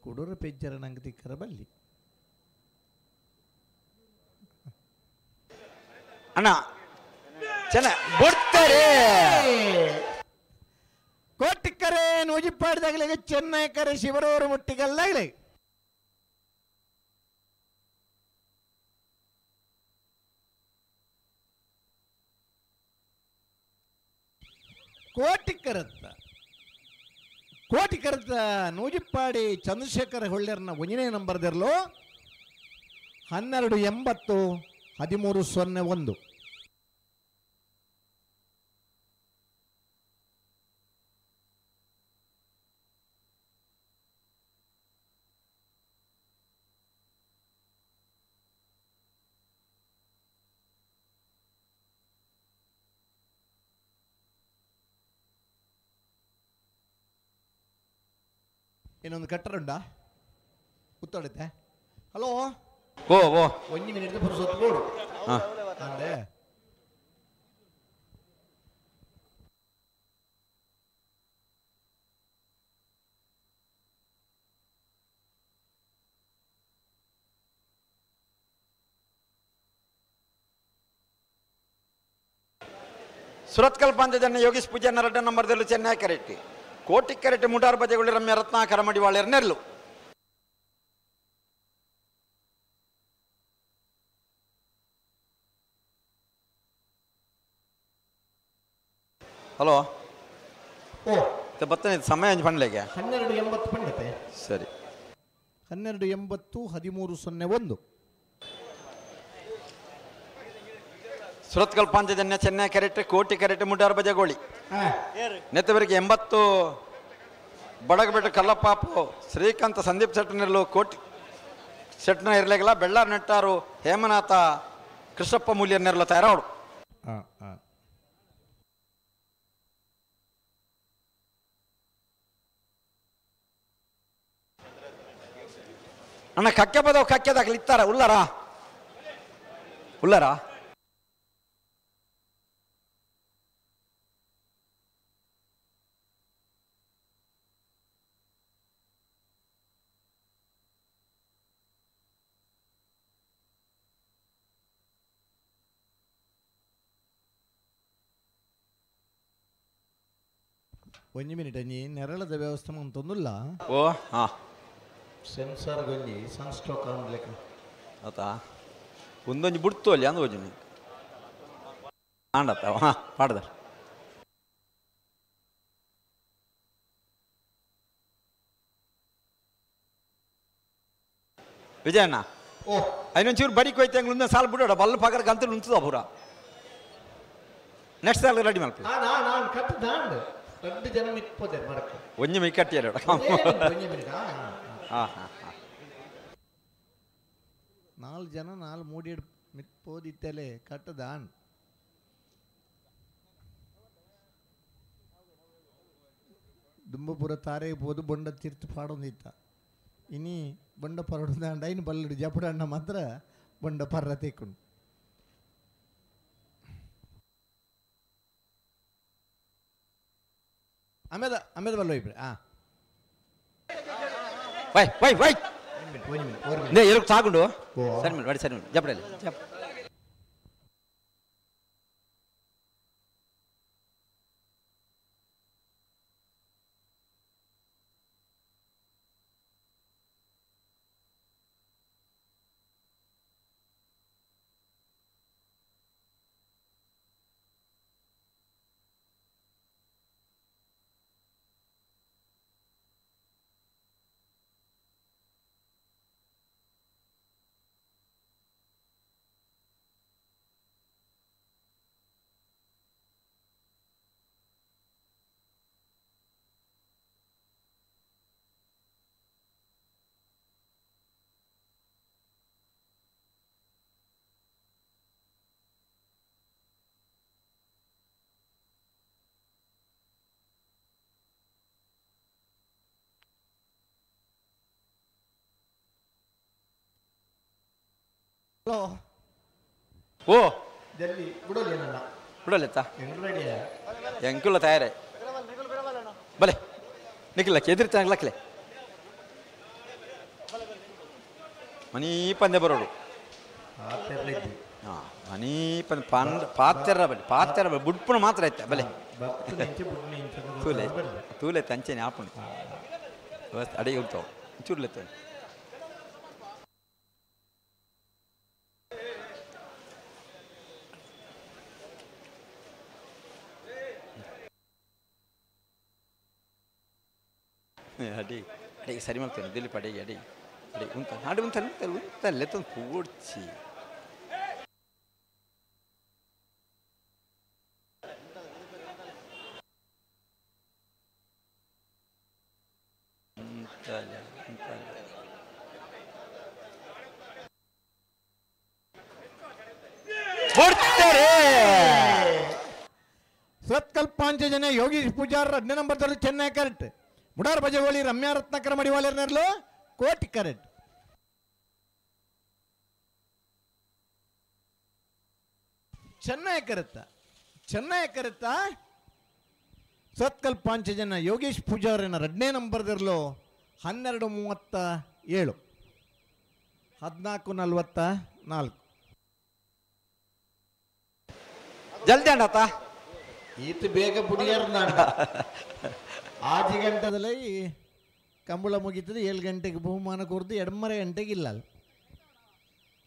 ಕುಡೂರ ಪೆಜ್ಜರ ನಂಗೆ ತಿಕ್ಕರ ಬಲ್ಲಿ ಅಣ್ಣ ಚೆನ್ನ ಬಿಡ್ತಾರೆ ಕೋಟಿಕ್ಕರೆ ನೂಜಿಪ್ಪಾಡ್ದಾಗಲೇ ಚೆನ್ನೈ ಕರೆ ಶಿವರವರು ಮುಟ್ಟಿಗಲ್ಲಾಗಲೇ ಕೋಟಿಕರತ್ತ ಕೋಟಿಕರತ್ತ ನೂಜಿಪ್ಪಾಡಿ ಚಂದ್ರಶೇಖರ ಹೊಳ್ಳೆರ್ನ ಒಂದನೇ ನಂಬರ್ದಿರಲು 1280 1301. ಇನ್ನೊಂದು ಕಟ್ಟರುಂಡ ಉತ್ತಡುತ್ತೆ. ಹಲೋ ಓ ಓ ಒಂಜಿ ಮಿನಿಟ್ ಪುರುಸೊತ್ತು ಬೋಡು ಅಂದೆ ಸುರತ್ಕಲ್ ಪಂದ್ಯದನ್ನು ಯೋಗೀಶ್ ಪೂಜಾರ್ನ 2 ನಂಬರ್ದಲ್ಲಿ ಚೆನ್ನೈ ಕರೆಟ್ಟಿ ಕೋಟಿ ಕರೆಟ್ ಮುಟಾರ್ ಬಜೆಗಳು ರಮ್ಯ ರತ್ನಾಕರ ಮಡಿವಾಳ್ಯರ ನೆರಳು. ಹಲೋ ಓ ಬತ್ತನೆ ಸಮಯ ಪಂಡ್ಲೆಗೆ 1280 ಪಂಡತೆ ಸರಿ 1280 1301. ಸುರತ್ಕಲ್ ಪಾಂಚಜನ್ಯ ಚೆನ್ನೈ ಕರೆಟ್ ಕೋಟಿ ಕರೆಟ್ ಮುಟಾರ್ ಬಜಗೋಳಿ ನೆತ್ತವರಿಗೆ 80 ಬಡಗಬೆಟ್ಟ ಕಲ್ಲಪ್ಪಾಪು ಶ್ರೀಕಾಂತ ಸಂದೀಪ್ ಶೆಟ್ಟನೆರಲು ಕೋಟಿ ಶೆಟ್ಟನ ಇರಲಿಲ್ಲ ಬೆಳ್ಳಾರ್ ನೆಟ್ಟಾರು ಹೇಮನಾಥ ಕೃಷ್ಣಪ್ಪ ಮೂಲ್ಯ ನೆರಳು ತಯಾರಾಡು. ಅಣ್ಣ ಕಕ್ಕೆ ಬದವು ಕಕ್ಕೆದಾಗಲಿ ಇತ್ತಾರ ಉಳ್ಳಾರ ಉಳ್ಳಾರ ಒಂಜಿ ಮಿನಿಟ್ ಅಂಜಿ ನೆರಳದ ವ್ಯವಸ್ಥೆ ಅಂತಂದುಲ್ಲ. ಓ ಹಾ ಸೆನ್ಸರ್ ಗೊಂಜಿ ಸನ್ ಸ್ಟ್ರೋಕ್ ಆನ್ಲೆಕ್ಕ ಆತಾ ಒಂದೊಂಜಿ ಬಿಡ್ತು ಅಲ್ಲಿ ಅಂದು ಹೋಜಿನಿ ಆಂಡತ್ತ ಹಾ ಪಾಡ್ದ ವಿಜಯಣ್ಣ. ಓ ಐನೊಂಚೂರು ಬಡಿ ಕೊಯ್ತು ಅಂಗ್ಳು ಸಾಲು ಬಿಡೋಡ ಬಲ್ಲ ಪಗರ ಗಂತಲು ಉಂತದ ಪೂರ ನೆಕ್ಸ್ಟ್ ಸಾಲ ರೆಡಿ ಮಲ್ಪ ನಾನು ಕಟ್ಟು ದಾಂಡ್ రెండు ಜನ ಮಿಕ್ಪೋದೆ ಮರಕ್ಕೆ ಒಂಜಿ ಮೈ ಕಟ್ಟಿಯಲ್ಲ ಒಂಜಿ ಮಿನಿಟ್. ಹಾಂ ಹಾಂ ಹಾಂ ನಾಲ್ಕು ಜನ ನಾಲ್ ಮೂಡಿ ಮಿಕ್ಪೋದಿತ್ತಲೆ ಕಟ್ಟದಾನ್ ದುಂಬಪುರ ತಾರೆ ಪೋದು ಬೊಂಡ ತೀರ್ಥ ಪಾಡೊಂದಿತ್ತ ಇನಿ ಬೊಂಡ ಪರಡು ಐನು ಬಲ್ಲಡು ಜಪಡಣ್ಣ ಮಾತ್ರ ಬೊಂಡ ಪರ್ರ ತೇಕೊಂಡು ಆಮೇಲೆ ಆಮೇಲೆ ಬಲ್ಲ ಇಬ್ರೆ. ಹಾಂ ವೈ ವೈ ವೈ ನೇ ಎರುಕು ತಾಗುಂಡು ಸರಿ ಮೇಡಮ್ ಸರಿ ಮೇಡಮ್ ಜಪಡಲಿ ಜಪ್ ಹಲೋ ಓ ಜಲ್ದಿ ಬಿಡೋಲ್ಲ ಬಿಡೋಲೆತ್ತ ಎಂಕುಲ ತಯಾರೇ ಬಲೆ ನಿಖಿಲ್ ಎದುರು ಲಕ್ಲೆ ಮನೀ ಪಂದ್ಯ ಬರೋಡು ಹಾಂ ಮನೀ ಪಂದ್ಯ ಪಂದ್ ಪಾತ್ಯರ ಬಲೆ ಪಾತ್ಯರ ಬಲೆ ಬುಡ್ಪುಣ ಮಾತ್ರ ಐತೆ ಬಲೆ ತೂಲೆ ತೂಲೆ ತಂಚೆನೆ ಆಪುಣಿ ಅಡಿಗೆ ಹೋಗ್ತಾವ ಚೂರ್ಲೆತ್ತ ಅಡಿ ಅಡಿಗೆ ಸರಿ ಮಾಡ್ತೇನೆ ದಿಲೀಪ್ ಅಡಿಗೆ ಅಡಿಗೆ ಅಡಿ ಉಂತ ನಾಡು ಉಂತ ಉಂತಲ್ಲೇ ತಂದು ಕೂಡ್ಚಿ ಸುರತ್ಕಲ್ ಪಾಂಚಜನ ಯೋಗೀಶ್ ಪೂಜಾರ್ 2 ನಂಬರ್ ಚೆನ್ನೈ ಕರೆಕ್ಟ್ ಮುಡಾರ್ ಬಜಗೋಳಿ ರಮ್ಯಾ ರತ್ನಾಕರ ಮಡಿವಾಲರ್ನರ್ಲು ಕೋಟಿ ಕರೆಕ್ಟ್ ಚೆನ್ನೈ ಕರೆತ್ತ ಚೆನ್ನೈ ಕರೆತ್ತ ಸುರತ್ಕಲ್ ಪಾಂಚಜನ ಯೋಗೇಶ್ ಪೂಜಾರಿನ 2ನೇ ನಂಬರ್ದಿರಲು 12:37 14:44 ಜಲ್ದಿ ಅಣ್ಣಾತ ಈತ ಬೇಗ ಪುಡಿಯರ್ ಆಜಿ ಗಂಟೆದಲ್ಲಿ ಕಂಬಳ ಮುಗೀತದೆ 7 ಗಂಟೆಗೆ ಬಹುಮಾನ ಕೊರ್ದು 2.5 ಗಂಟೆಗೆ ಇಲ್ಲ ಅಲ್ಲ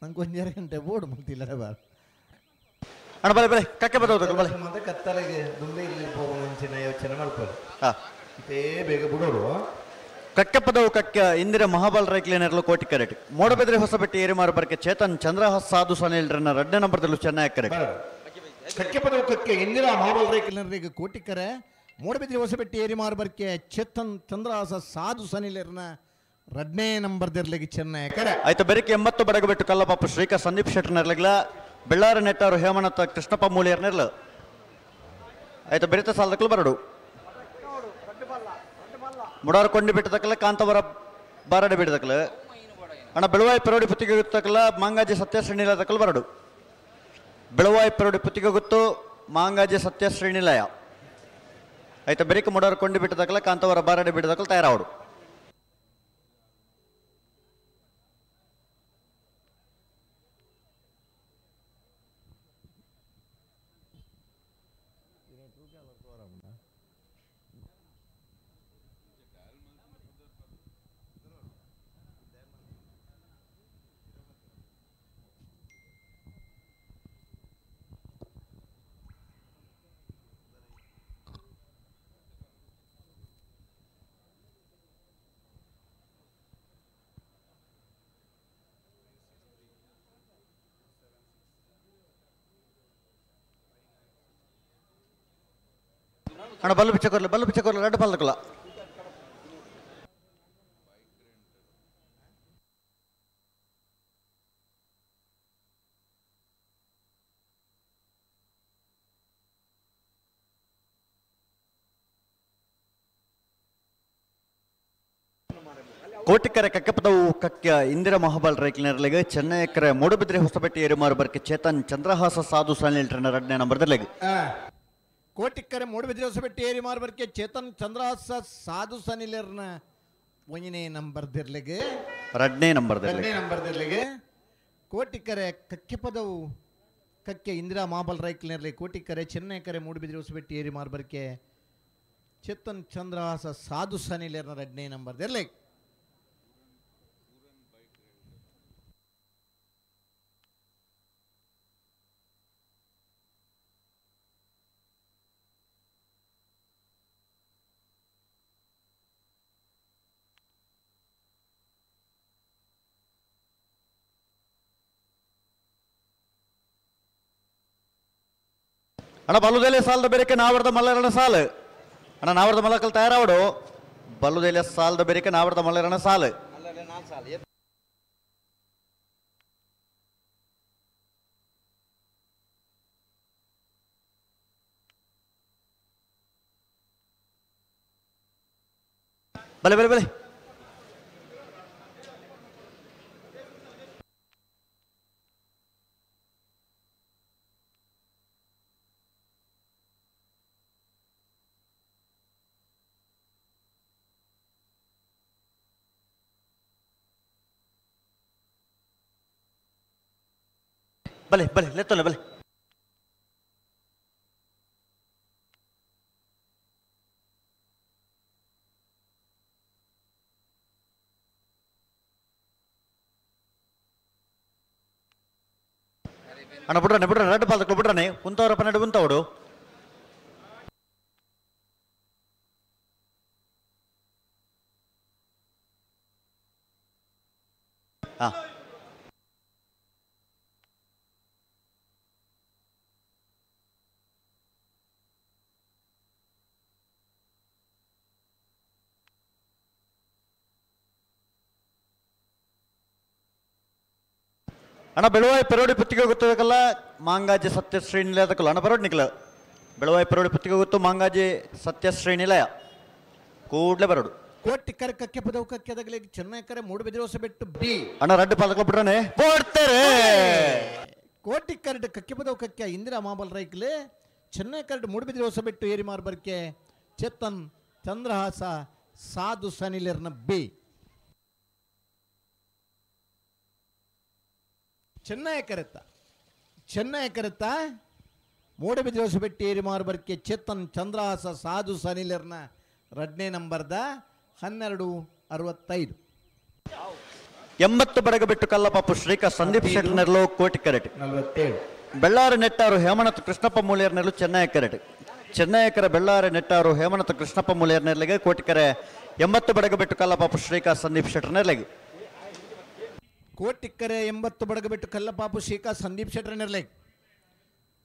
ನಂಗೆ 1.5 ಗಂಟೆ ಬೋರ್ಡ್ ಮುಗ್ತಿಲ್ಲ ಬಾರ್ ಅಣ್ಣ ಬಲೆ ಬಲೆ ಕಕ್ಕೆ ಬದೌದು ಬಲೆ ಮತ್ತೆ ಕತ್ತಲೆಗೆ ದುಂಬೆ ಇಲ್ಲಿ ಹೋಗೋ ಮುಂಚಿನ ಯೋಚನೆ ಮಾಡ್ಬೋದು ಹಾಂ ಇದೇ ಬೇಗ ಬಿಡೋರು ಕಕ್ಕೆ ಪದವು ಕಕ್ಕೆ ಇಂದಿರ ಮಹಾಬಲ್ ರೈಕ್ಲೇನರ್ಲು ಕೋಟಿ ಕರೆಟ್ ಮೋಡಬೆದ್ರೆ ಹೊಸಬೆಟ್ಟಿ ಏರಿಮಾರು ಬರ್ಕೆ ಚೇತನ್ ಚಂದ್ರಹಾಸ್ ಸಾಧು ಸನಿಲ್ರನ್ನ 2ನೇ ನಂಬರ್ದಲ್ಲೂ ಚೆನ್ನೈ ಕರೆಕ್ಟ್ ಕಕ್ಕೆ ಪದವು ಕಕ್ಕೆ ಇಂದಿರಾ ಮಹಾಬಲ್ ರೈಕ್ಲೇನರಿಗೆ ಕೋಟಿ ಕರೆ ಮೂಡಬಿದ್ರಿ ಹೊಸಬೆಟ್ಟಿ ಏರಿಮಾರು ಬರ್ಕೆ ಚೇತನ್ ಚಂದ್ರಹಾಸ ಸಾಧು ಸನಿಲರ್ನ 2ನೇ ನಂಬರ್ದಿರ್ಲಿಗೆ ಚೆನ್ನೈ ಕರೆ ಆಯ್ತು ಬೆರಕೆ 80 ಬಡಗಬೆಟ್ಟು ಕಲ್ಲಪಾಪು ಶ್ರೀಕಾ ಸಂದೀಪ್ ಶೆಟ್ಟರ್ನರ್ಲಿಗ್ಲ ಬೆಳ್ಳಾರ ನೆಟ್ಟಾರು ಹೇಮನಾಥ ಕೃಷ್ಣಪ್ಪ ಮೂಲಿಯರ್ನೆರ್ಲ ಆಯ್ತು ಬೆರಿತ ಸಾಲದಕ್ಕಲು ಬರಡು ಮುಡಾರು ಕೊಂಡಿ ಬಿಟ್ಟದಕ್ಕಲ್ಲ ಕಾಂತವರ ಬಾರಡೆ ಬಿಡದಕ್ಕಲ ಅಣ್ಣ ಬೆಳುವಾಯಿ ಪರೋಡಿ ಪುತ್ತಿಗೆ ಗೊತ್ತಕ್ಕಲ್ಲ ಮಾಂಗಾಜಿ ಸತ್ಯಶ್ರೀನಿಲಯದಕ್ಕಲು ಬರಡು ಬೆಳುವಾಯಿ ಪರೋಡಿ ಪುತ್ತಿಗೆ ಗೊತ್ತು ಮಾಂಗಾಜಿ ಸತ್ಯಶ್ರೀನಿಲಯ ಆಯ್ತು ಬೆರಿಕ ಮುಡಾರು ಕೊಂಡಿ ಬಿಟ್ಟದಕ್ಕಲ್ಲ ಕಾಂತವರ ಬಾರಡೆ ಬಿಡದಕ್ಕಲು ತಯಾರಾವಡು ಅಣ್ಣ ಬಲ್ಲು ಬಿಚ್ಚ ಕೊರ್ಲೆ ಬಲ್ಲು ಬಿಚ್ಚ ಕೊರ್ಲೆ ರಡ್ಡು ಪಲ್ಲಕಲ್ಲ ಕೋಟಿಕರೆ ಕಕ್ಕೆಪದವು ಕಕ್ಯ ಇಂದಿರಾ ಮಹಾಬಲ್ ರೈಕ್ಲಿನರ್ಲಿಗೆ ಚೆನ್ನೈ ಎಕರೆ ಮೂಡುಬಿದ್ರೆ ಹೊಸಬೆಟ್ಟಿ ಏರಿಮಾರು ಬರ್ಕೆ ಚೇತನ್ ಚಂದ್ರಹಾಸ ಸಾಧು ಸನಿಲ್ರನ್ನ 2ನೇ ನಂಬರ್ದಲ್ಲಿ ಕೋಟಿಕ್ಕರೆ ಮೂಡುಬಿದ್ರೆ ಹೊಸಬೆಟ್ಟಿ ಏರಿಮಾರು ಬರ್ಕೆ ಚೇತನ್ ಚಂದ್ರಹಾಸ ಸಾಧು ಸನಿಲರ್ನ 1ನೇ ನಂಬರ್ದಿರ್ಲಿಗೆ 2ನೇ ನಂಬರ್ದಿರ್ಲಿಗೆ 2ನೇ ನಂಬರ್ದಿರ್ಲಿಗೆ ಕೋಟಿಕ್ಕರೆ ಕಕ್ಕೆಪದವು ಕಕ್ಕೆ ಇಂದಿರಾ ಮಹಾಬಲ್ ರೈಕ್ಲಿನರ್ಲಿ ಕೋಟಿಕ್ಕರೆ ಚೆನ್ನೈ ಕರೆ ಮೂಡುಬಿದ್ರೆ ಹೊಸಬೆಟ್ಟಿ ಏರಿಮಾರು ಬರ್ಕೆ ಚೇತನ್ ಚಂದ್ರಹಾಸ ಸಾಧು ಸನಿಲರ್ನ 2ನೇ ನಂಬರ್ದಿರ್ಲಿಗೆ ಅಣ್ಣ ಬಲ್ಲುದೆಲೆ ಸಾಲದ ಬೇರೆಕೆ ನಾವರ್ದ ಮಲ್ಲರಣ ಸಾಲು ಅಣ್ಣ ನಾವರ್ದ ಮಲ್ಲಕಲ್ ತಯಾರಾವಡು ಬಲ್ಲುದೆಲೆ ಸಾಲದ ಬೇರೆಕೆ ನಾವರ್ದ ಮಲ್ಲರಣ ಸಾಲು ಬಲೆ ಬಲೆ ಬಲೆ ಬಲೆ ಬಲೆ ಲೆತ್ತೊಲೆ ಬಲೆ ಅಣ್ಣ ಬಿಡ್ರಾನೆ ಬಿಡ್ರಾನೆ ರಡ್ಡು ಪಾಲ್ದಕ್ಲು ಬಿಡ್ರಾನೆ ಉಂತವರ ಪನ್ನೆರಡು ಉಂತವಡು ಹಾ ಅಣ್ಣ ಬೆಳವಾಯಿ ಪೆರೋಡಿ ಪುತ್ತಿಗೆ ಗೊತ್ತಬೇಕಲ್ಲ ಮಾಂಗಾಜಿ ಸತ್ಯಶ್ರೀ ನಿಲಯದಕ್ಕಲ್ಲ ಅಣ್ಣ ಪರೋಡಿ ನಿಖಲ ಬೆಳವಾಯಿ ಪೆರೋಡಿ ಪುತ್ತಿಗೆ ಗೊತ್ತು ಮಾಂಗಾಜಿ ಸತ್ಯಶ್ರೀ ನಿಲಯ ಕೂಡ್ಲೆ ಬರೋಡು ಕೋಟಿ ಕರೆ ಕಕ್ಕೆ ಪದವು ಕಕ್ಕೆದಗಲಿ ಚೆನ್ನೈ ಕರೆ ಮೂಡುಬಿದಿರೆ ಹೊಸಬೆಟ್ಟು ಬಿ ಅಣ್ಣ ರಡ್ಡು ಪಾಲಕ ಬಿಡ್ರಾನೆ ಬೋಡ್ತಾರೆ ಕೋಟಿ ಕರಡು ಕಕ್ಕೆ ಪದವು ಕಕ್ಕೆ ಇಂದಿರಾ ಮಾಬಲ್ ರೈಕ್ಲೆ ಚೆನ್ನೈ ಕರಡು ಮೂಡುಬಿದಿರೆ ಹೊಸಬೆಟ್ಟು ಏರಿ ಮಾರ್ಬರ್ಕೆ ಚೇತನ್ ಚಂದ್ರಹಾಸ ಸಾಧು ಸನಿಲರ್ನ ಬಿ ಚೆನ್ನೈ ಕರೆತ ಚೆನ್ನೈ ಕರೆತ ಮೂಡುಬಿದಿರೆ ಹೊಸಬೆಟ್ಟು ಏರಿ ಮಾರ್ಬರ್ಕೆ ಚೇತನ್ ಚಂದ್ರಹಾಸ ಸಾಧು ಸನಿಲರ್ನ ರಡ್ನೇ ನಂಬರ್ದ 12:65. 80 ಬಡಗಬೆಟ್ಟು ಕಲ್ಲಪಾಪು ಶ್ರೀಕಾ ಸಂದೀಪ್ ಶೆಟ್ಟರ್ನೆರ್ಲು ಕೋಟಿ ಕರೆಟ್ 47. ಬೆಳ್ಳಾರಿ ನೆಟ್ಟಾರು ಹೇಮನಾಥ್ ಕೃಷ್ಣಪ್ಪ ಮೂಲಿಯರ್ನೆರ್ಲು ಚೆನ್ನೈ ಕರೆಟ್ ಚೆನ್ನೈಕರ ಬೆಳ್ಳಾರಿ ನೆಟ್ಟಾರು ಹೇಮನಾಥ್ ಕೃಷ್ಣಪ್ಪ ಮೂಲಿಯರ್ನೆರ್ಲಿಗೆ ಕೋಟಿಕರೆ 80 ಬಡಗಬೆಟ್ಟು ಕಲ್ಲಪಾಪು ಶ್ರೀಕಾ ಸಂದೀಪ್ ಶೆಟ್ಟರ್ನೆರ್ಲಿಗೆ ಕೋಟಿಕ್ಕರೆ 80 ಬಡಗಬೆಟ್ಟು ಕಲ್ಲಪಾಪು ಶ್ರೀಕಾ ಸಂದೀಪ್ ಶೆಟ್ಟರ್ನೆರ್ಲೆಗ್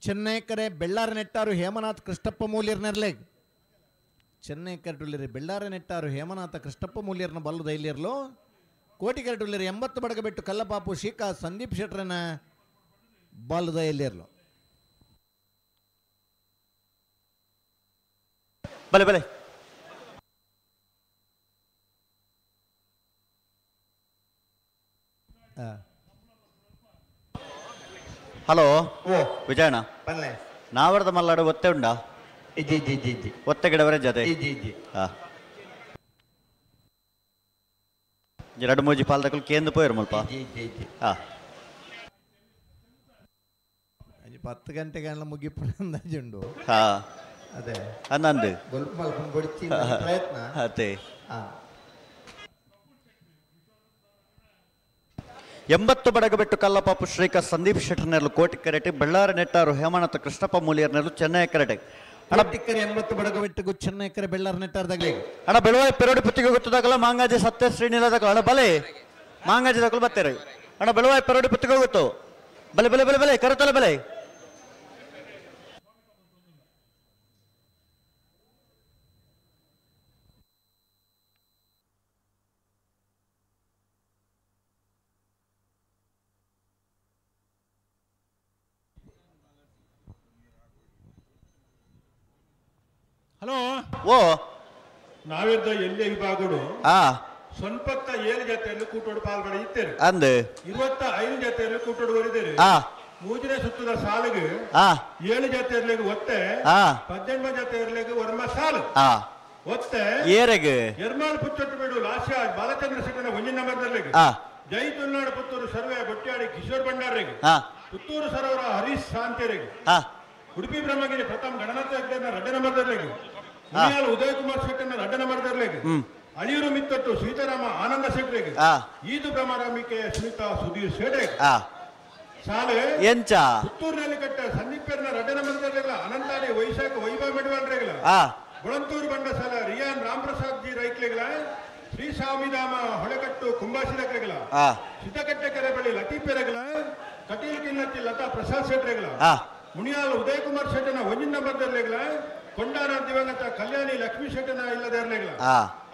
ಚೆನ್ನೈಕರೆ ಬೆಳ್ಳಾರಿ ನೆಟ್ಟಾರು ಹೇಮನಾಥ್ ಕೃಷ್ಣಪ್ಪ ಮೂಲಿಯರ್ನೆರ್ಲೆಗ್ ಚೆನ್ನೈ ಕರಟುಲ್ಲಿರಿ ಬೆಳ್ಳಾರಿ ನೆಟ್ಟಾರು ಹೇಮನಾಥ ಕೃಷ್ಣಪ್ಪ ಮೂಲಿಯರ್ನ ಬಲ್ಲು ದೈಲಿಯರ್ಲು ಕೋಟಿ ಕರಟುಲ್ಲಿರಿ 80 ಬಡಗಬೆಟ್ಟು ಕಲ್ಲಪಾಪು ಶ್ರೀಕಾ ಸಂದೀಪ್ ಶೆಟ್ಟರನ ಬಲ್ಲು ದೈಲಿಯರ್ಲು. ಬಲೆ ಬಲೆ ಹಲೋ ವಿಜಯಣ್ಣ ನಾವರ್ದ ಮಲ್ಲಾಡು ಒತ್ತೆ ಉಂಡಾ ಒತ್ತೆ ಗಿಡವರೆ ಜೊತೆ ಎರಡು ಮೂಜಿ ಪಾಲ್ದಕ್ಕಲು ಕೇಂದ್ರ ಪೋಯಿರು ಮುಲ್ಪ ಹಾ 10 ಗಂಟೆಗಳ ಮುಗಿಪು ಅಂದಾಜುಂಡು. ಹಾ ಅದೇ ಅನ್ನಂದು ಪ್ರಯತ್ನ ಅದೇ 80 ಬಡಗಬೆಟ್ಟು ಕಲ್ಲಪಾಪು ಶ್ರೀಕಾ ಸಂದೀಪ್ ಶೆಟ್ಟರ್ನೆರ್ಲು ಕೋಟಿ ಕರೆಟೆ ಬೆಳ್ಳಾರಿ ನೆಟ್ಟಾರು ಹೇಮನಾಥ ಕೃಷ್ಣಪ್ಪ ಮೂಲಿಯರ್ನೆರ್ಲು ಚೆನ್ನೈ ಕರೆಟೆ ಅಣ್ಣ 80 ಬಡಗಬೆಟ್ಟು ಚೆನ್ನೈ ಕರೆ ಬೆಳ್ಳಾರಿ ನೆಟ್ಟಾರ್ದಾಗ್ಲಿ ಅಣ್ಣ ಬೆಳವಾಯಿ ಪೆರೋಡಿ ಪುತ್ತಿಗೆ ಗೊತ್ತದಾಗಲ್ಲ ಮಾಂಗಾಜಿ ಸತ್ಯಶ್ರೀ ನಿಲದಾಗಲ್ಲ ಅಣ್ಣ ಬಲೆ ಮಾಂಗಾಜಿ ದಾಖಲು ಬರ್ತಾರೆ ಅಣ್ಣ ಬೆಳವಾಯಿ ಪೆರೋಡಿ ಪುತ್ತಿಗೆ ಗೊತ್ತು ಬಲೆ ಬಲೆ ಬಲೆ ಬಲೆ ಕರತಲ ಬಲೆ ಹಲೋ ಓ ನಾವಿದ್ದ ಎಲ್ಲೇ ವಿಭಾಗಗಳು 27 ಜೊತೆಯಲ್ಲಿ ಕೂಟೋಡು ಪಾಲ್ಗೊಳ್ಳಿ ಇದ್ದೇನೆ ಅಂದು 25 ಜೊತೆಯಲ್ಲಿ ಕೂಟೋಡು ಬರಿದ್ದೇನೆ ಮೂರನೇ ಸುತ್ತದ ಸಾಲಿಗೆ 7 ಜೊತೆಯಲ್ಲಿ ಒತ್ತೆ 18 ಜೊತೆಯಲ್ಲಿ ವರ್ಮ ಸಾಲು ಒತ್ತೆ ಏರೆಗೆ ಎರ್ಮಾಲ್ ಪುಚ್ಚೊಟ್ಟು ಬೇಡು ಲಾಸ್ಯ ಬಾಲಚಂದ್ರ ಶೆಟ್ಟನ ಒಂಜಿನ ನಂಬರ್ದಲ್ಲಿ ಜೈ ತುಲ್ನಾಡು ಪುತ್ತೂರು ಸರ್ವೆ ಬೊಟ್ಟಾಡಿ ಕಿಶೋರ್ ಭಂಡಾರಿಗೆ ಪುತ್ತೂರು ಸರೋವರ ಹರೀಶ್ ಶಾಂತಿಯರಿಗೆ ಉಡುಪಿ ಬ್ರಹ್ಮಗಿರಿ ಪ್ರಥಮ್ ಗಣನಾಥ ಹೆಗ್ಡೆನ ರಡ್ಡ ನಂಬರ್ದಲ್ಲಿ ಮುನಿಯಾಲ್ ಉದಯ್ ಕುಮಾರ್ ಶೆಟ್ಟನ ರಡ್ಡ ನಂಬರ್ದಲ್ಲಿ ಅಳಿಯೂರು ಮಿತ್ತಟ್ಟು ಸೀತಾರಾಮ ಆನಂದ ಶೆಟ್ಟರಿಗೆ ಈದು ಬ್ರಹ್ಮರಾಮಿಕೆ ಸುನೀತಾ ಸುಧೀರ್ ಶೆಟ್ಟರಿಗೆ ಶಾಲೆ ಎಂಚ ಪುತ್ತೂರಿನಲ್ಲಿ ಕಟ್ಟ ಸಂದೀಪರ್ನ ರಡ್ಡ ನಂಬರ್ದಲ್ಲಿ ಅನಂತಾಡಿ ವೈಶಾಖ ವೈಭವ ಮೆಡವಾಲ್ರೆಗಳ ಬುಳಂತೂರು ಬಂಡಸಾಲ ರಿಯಾನ್ ರಾಮಪ್ರಸಾದ್ ಜಿ ರೈಕ್ಲೆಗಳ ಶ್ರೀ ಸ್ವಾಮಿಧಾಮ ಹೊಳೆಕಟ್ಟು ಕುಂಬಾಸಿದಕ್ರೆಗಳ ಸಿದ್ದಕಟ್ಟೆ ಕೆರೆ ಬಳಿ ಲತೀಪೆರೆಗಳ ಕಟೀಲ್ ಕಿನ್ನತ್ತಿ ಲತಾ ಪ್ರಸಾದ್ ಶೆಟ್ಟರೆಗಳ ಮುನಿಯಾಲ್ ಉದಯ್ ಕುಮಾರ್ ಶೆಟ್ಟನ ಒಂಜಿನ ನಂಬರ್ದರ್ಲೆಗಳ ಕೊಂಡಾನ ದಿವಂಗತ ಕಲ್ಯಾಣಿ ಲಕ್ಷ್ಮೀ ಶೆಟ್ಟನ ಇಲ್ಲದರ್ಲೆಗಳ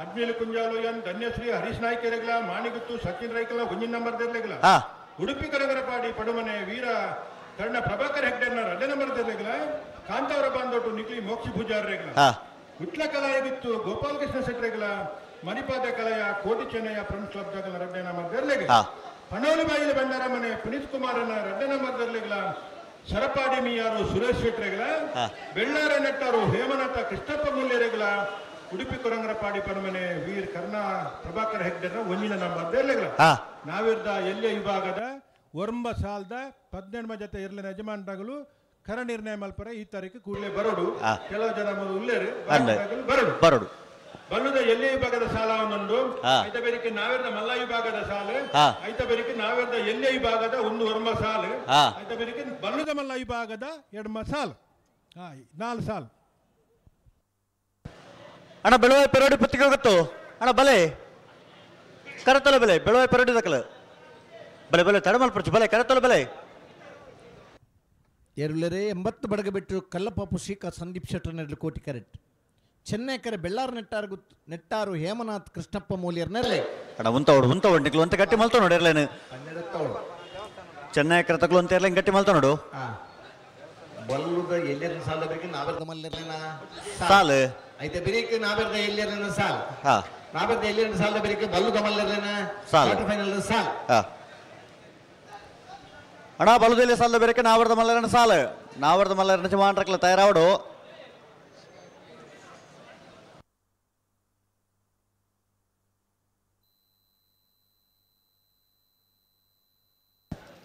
ಅಡ್ಮೇಲು ಕುಂಜಾಲು ಎನ್ ಧನ್ಯಶ್ರೀ ಹರೀಶ್ ನಾಯ್ಕೆರೆಗಳ ಮಾಣಿಗುತ್ತು ಸಚಿನ್ ರೈಕಲ ಒಂಜಿನ ನಂಬರ್ದರ್ಲೆಗಳ ಉಡುಪಿ ಕರಗರಪಾಡಿ ಪಡುಮನೆ ವೀರ ಕರ್ಣ ಪ್ರಭಾಕರ್ ಹೆಗ್ಡೆನ ರಡ್ಡ ನಂಬರ್ದರ್ಲೆಗಳ ಕಾಂತಾವರ ಬಾಂದೋಟು ನಿಕ್ಲಿ ಮೋಕ್ಷಿ ಪೂಜಾರ್ರೆಗಳ ವಿಟ್ಲ ಕಲಾಯಗಿತ್ತು ಗೋಪಾಲಕೃಷ್ಣ ಶೆಟ್ಟರೆಗಳ ಮಣಿಪಾದ ಕಲೆಯ ಕೋಟಿ ಚೆನ್ನಯ್ಯ ಫ್ರೆಂಡ್ಸ್ ಕ್ಲಬ್ ದಗಳ ರಡ್ಡ ನಂಬರ್ದರ್ಲೆಗಳ ಪಣೋಲಿ ಬಾಯಿಲ ಭಂಡಾರ ಮನೆ ಪುನೀತ್ ಕುಮಾರನ ರಡ್ಡ ನಂಬರ್ದರ್ಲೆಗಳ ಸರಪಾಡಿ ಮಿಯಾರು ಸುರೇಶ್ ಶೆಟ್ಟರೆಗಳ ಬೆಳ್ಳಾರ ನೆಟ್ಟಾರು ಹೇಮನಾಥ ಕೃಷ್ಣಪ್ಪ ಮೂಲ್ಯರೆಗಳ ಉಡುಪಿ ಕೊರಂಗರಪಾಡಿ ಪರಮನೆ ವೀರ್ ಕರ್ಣ ಪ್ರಭಾಕರ್ ಹೆಗ್ಡೆರ ಒಂಜಿನ ನಂಬರ್ದರ್ಲೆಗಳ ನಾವಿರ್ದ ಎಲ್ಲೇ ವಿಭಾಗದ ಒರಂಬ ಸಾಲದ 18 ಜೊತೆ ಇರ್ಲಿನ ಯಜಮಾನರಾಗಲು ಕರ ನಿರ್ಣಯ ಮಲ್ಪರೆ ಈ ತಾರೀಕು ಕೂಡಲೇ ಬರೋಡು. ಕೆಲವು ಜನ ಉಲ್ಲೇರು ಬರೋಡು ಬರೋಡು. ಬಲ್ಲುದ ಎಲ್ಲಿ ವಿಭಾಗದ ಸಾಲ ಒಂದೊಂದು ಐತ ಬೇರಿಕೆ ನಾವೇರ್ದ ಮಲ್ಲ ವಿಭಾಗದ ಸಾಲು ಐತ ಬೇರಿಕೆ ನಾವೇರ್ದ ಎಲ್ಲಿ ವಿಭಾಗದ ಒಂದು ಒರಂಬ ಸಾಲು ಐತ ಬೇರಿಕೆ ಬಲ್ಲುದ ಮಲ್ಲ ವಿಭಾಗದ ಎಡಮ ಸಾಲು 4 ಸಾಲು. ಅಣ್ಣ ಬೆಳುವಾಯಿ ಪೆರೋಡಿ ಪುತ್ತಿಗೆ ಹೋಗುತ್ತು ಅಣ್ಣ ಬಲೆ ಕರತಲ ಬೆಲೆ ಬೆಳುವಾಯಿ ಪೆರೋಡಿ ದಕ್ಕಲು ಬಲೆ ಬಲೆ ತಡಮಲ್ಪರ್ಚು ಬಲೆ ಕರತಲ ಬೆಲೆ. ಎರಲರೆ 80 ಬಡಗ ಬಿಟ್ಟು ಕಲ್ಲಪಾಪು ಶ್ರೀಕಾ ಸಂದೀಪ್ ಶೆಟ್ಟರ್ ನೆರಳು ಕೋಟಿ ಕರೆಕ್ಟ್. ಚೆನ್ನೈ ಕರೆ ಬೆಳ್ಳಾರು ನೆಟ್ಟಾರು ನೆಟ್ಟಾರು ಹೇಮನಾಥ್ ಕೃಷ್ಣಪ್ಪ ಮೂಲಿಯರ್ ನೆರಳೆ. ಅಣ್ಣ ಉಂತವಡು ಉಂತವಡು ನಿಕ್ಲು ಅಂತ ಗಟ್ಟಿ ಮಲ್ತ ನೋಡಿ ಇರ್ಲೇನು ಚೆನ್ನೈ ಕರೆ ತಗ್ಲು ಅಂತ ಇರ್ಲೇನು ಗಟ್ಟಿ ಮಲ್ತ ನೋಡು. ಬಲ್ಲುದ ಎಲ್ಲರ ಸಾಲ ಬೇಕು ನಾವೆರ್ದ ಮಲ್ಲಿರ್ಲೇನ ಸಾಲು ಐತೆ ಬಿರಿಕೆ ನಾವೆರ್ದ ಎಲ್ಲರನ್ನ ಸಾಲ್ ನಾವೆರ್ದ ಎಲ್ಲರನ್ನ ಸಾಲ ಬಿರಿಕೆ ಬಲ್ಲುದ ಮಲ್ಲಿರ್ಲೇನ ಸಾಲು ಫೈನಲ್ ಸಾಲ್. ಅಣ್ಣ ಬಲುದಲ್ಲಿ ಸಾಲದ ಬೇರೆ ನಾವರ್ದ ಮಲ್ಲರನ ಸಾಲು ನಾವರ್ದ ಮಲ್ಲರನ ಜಮಾನ್ರಕ್ಲ ತಯಾರಾವಡು.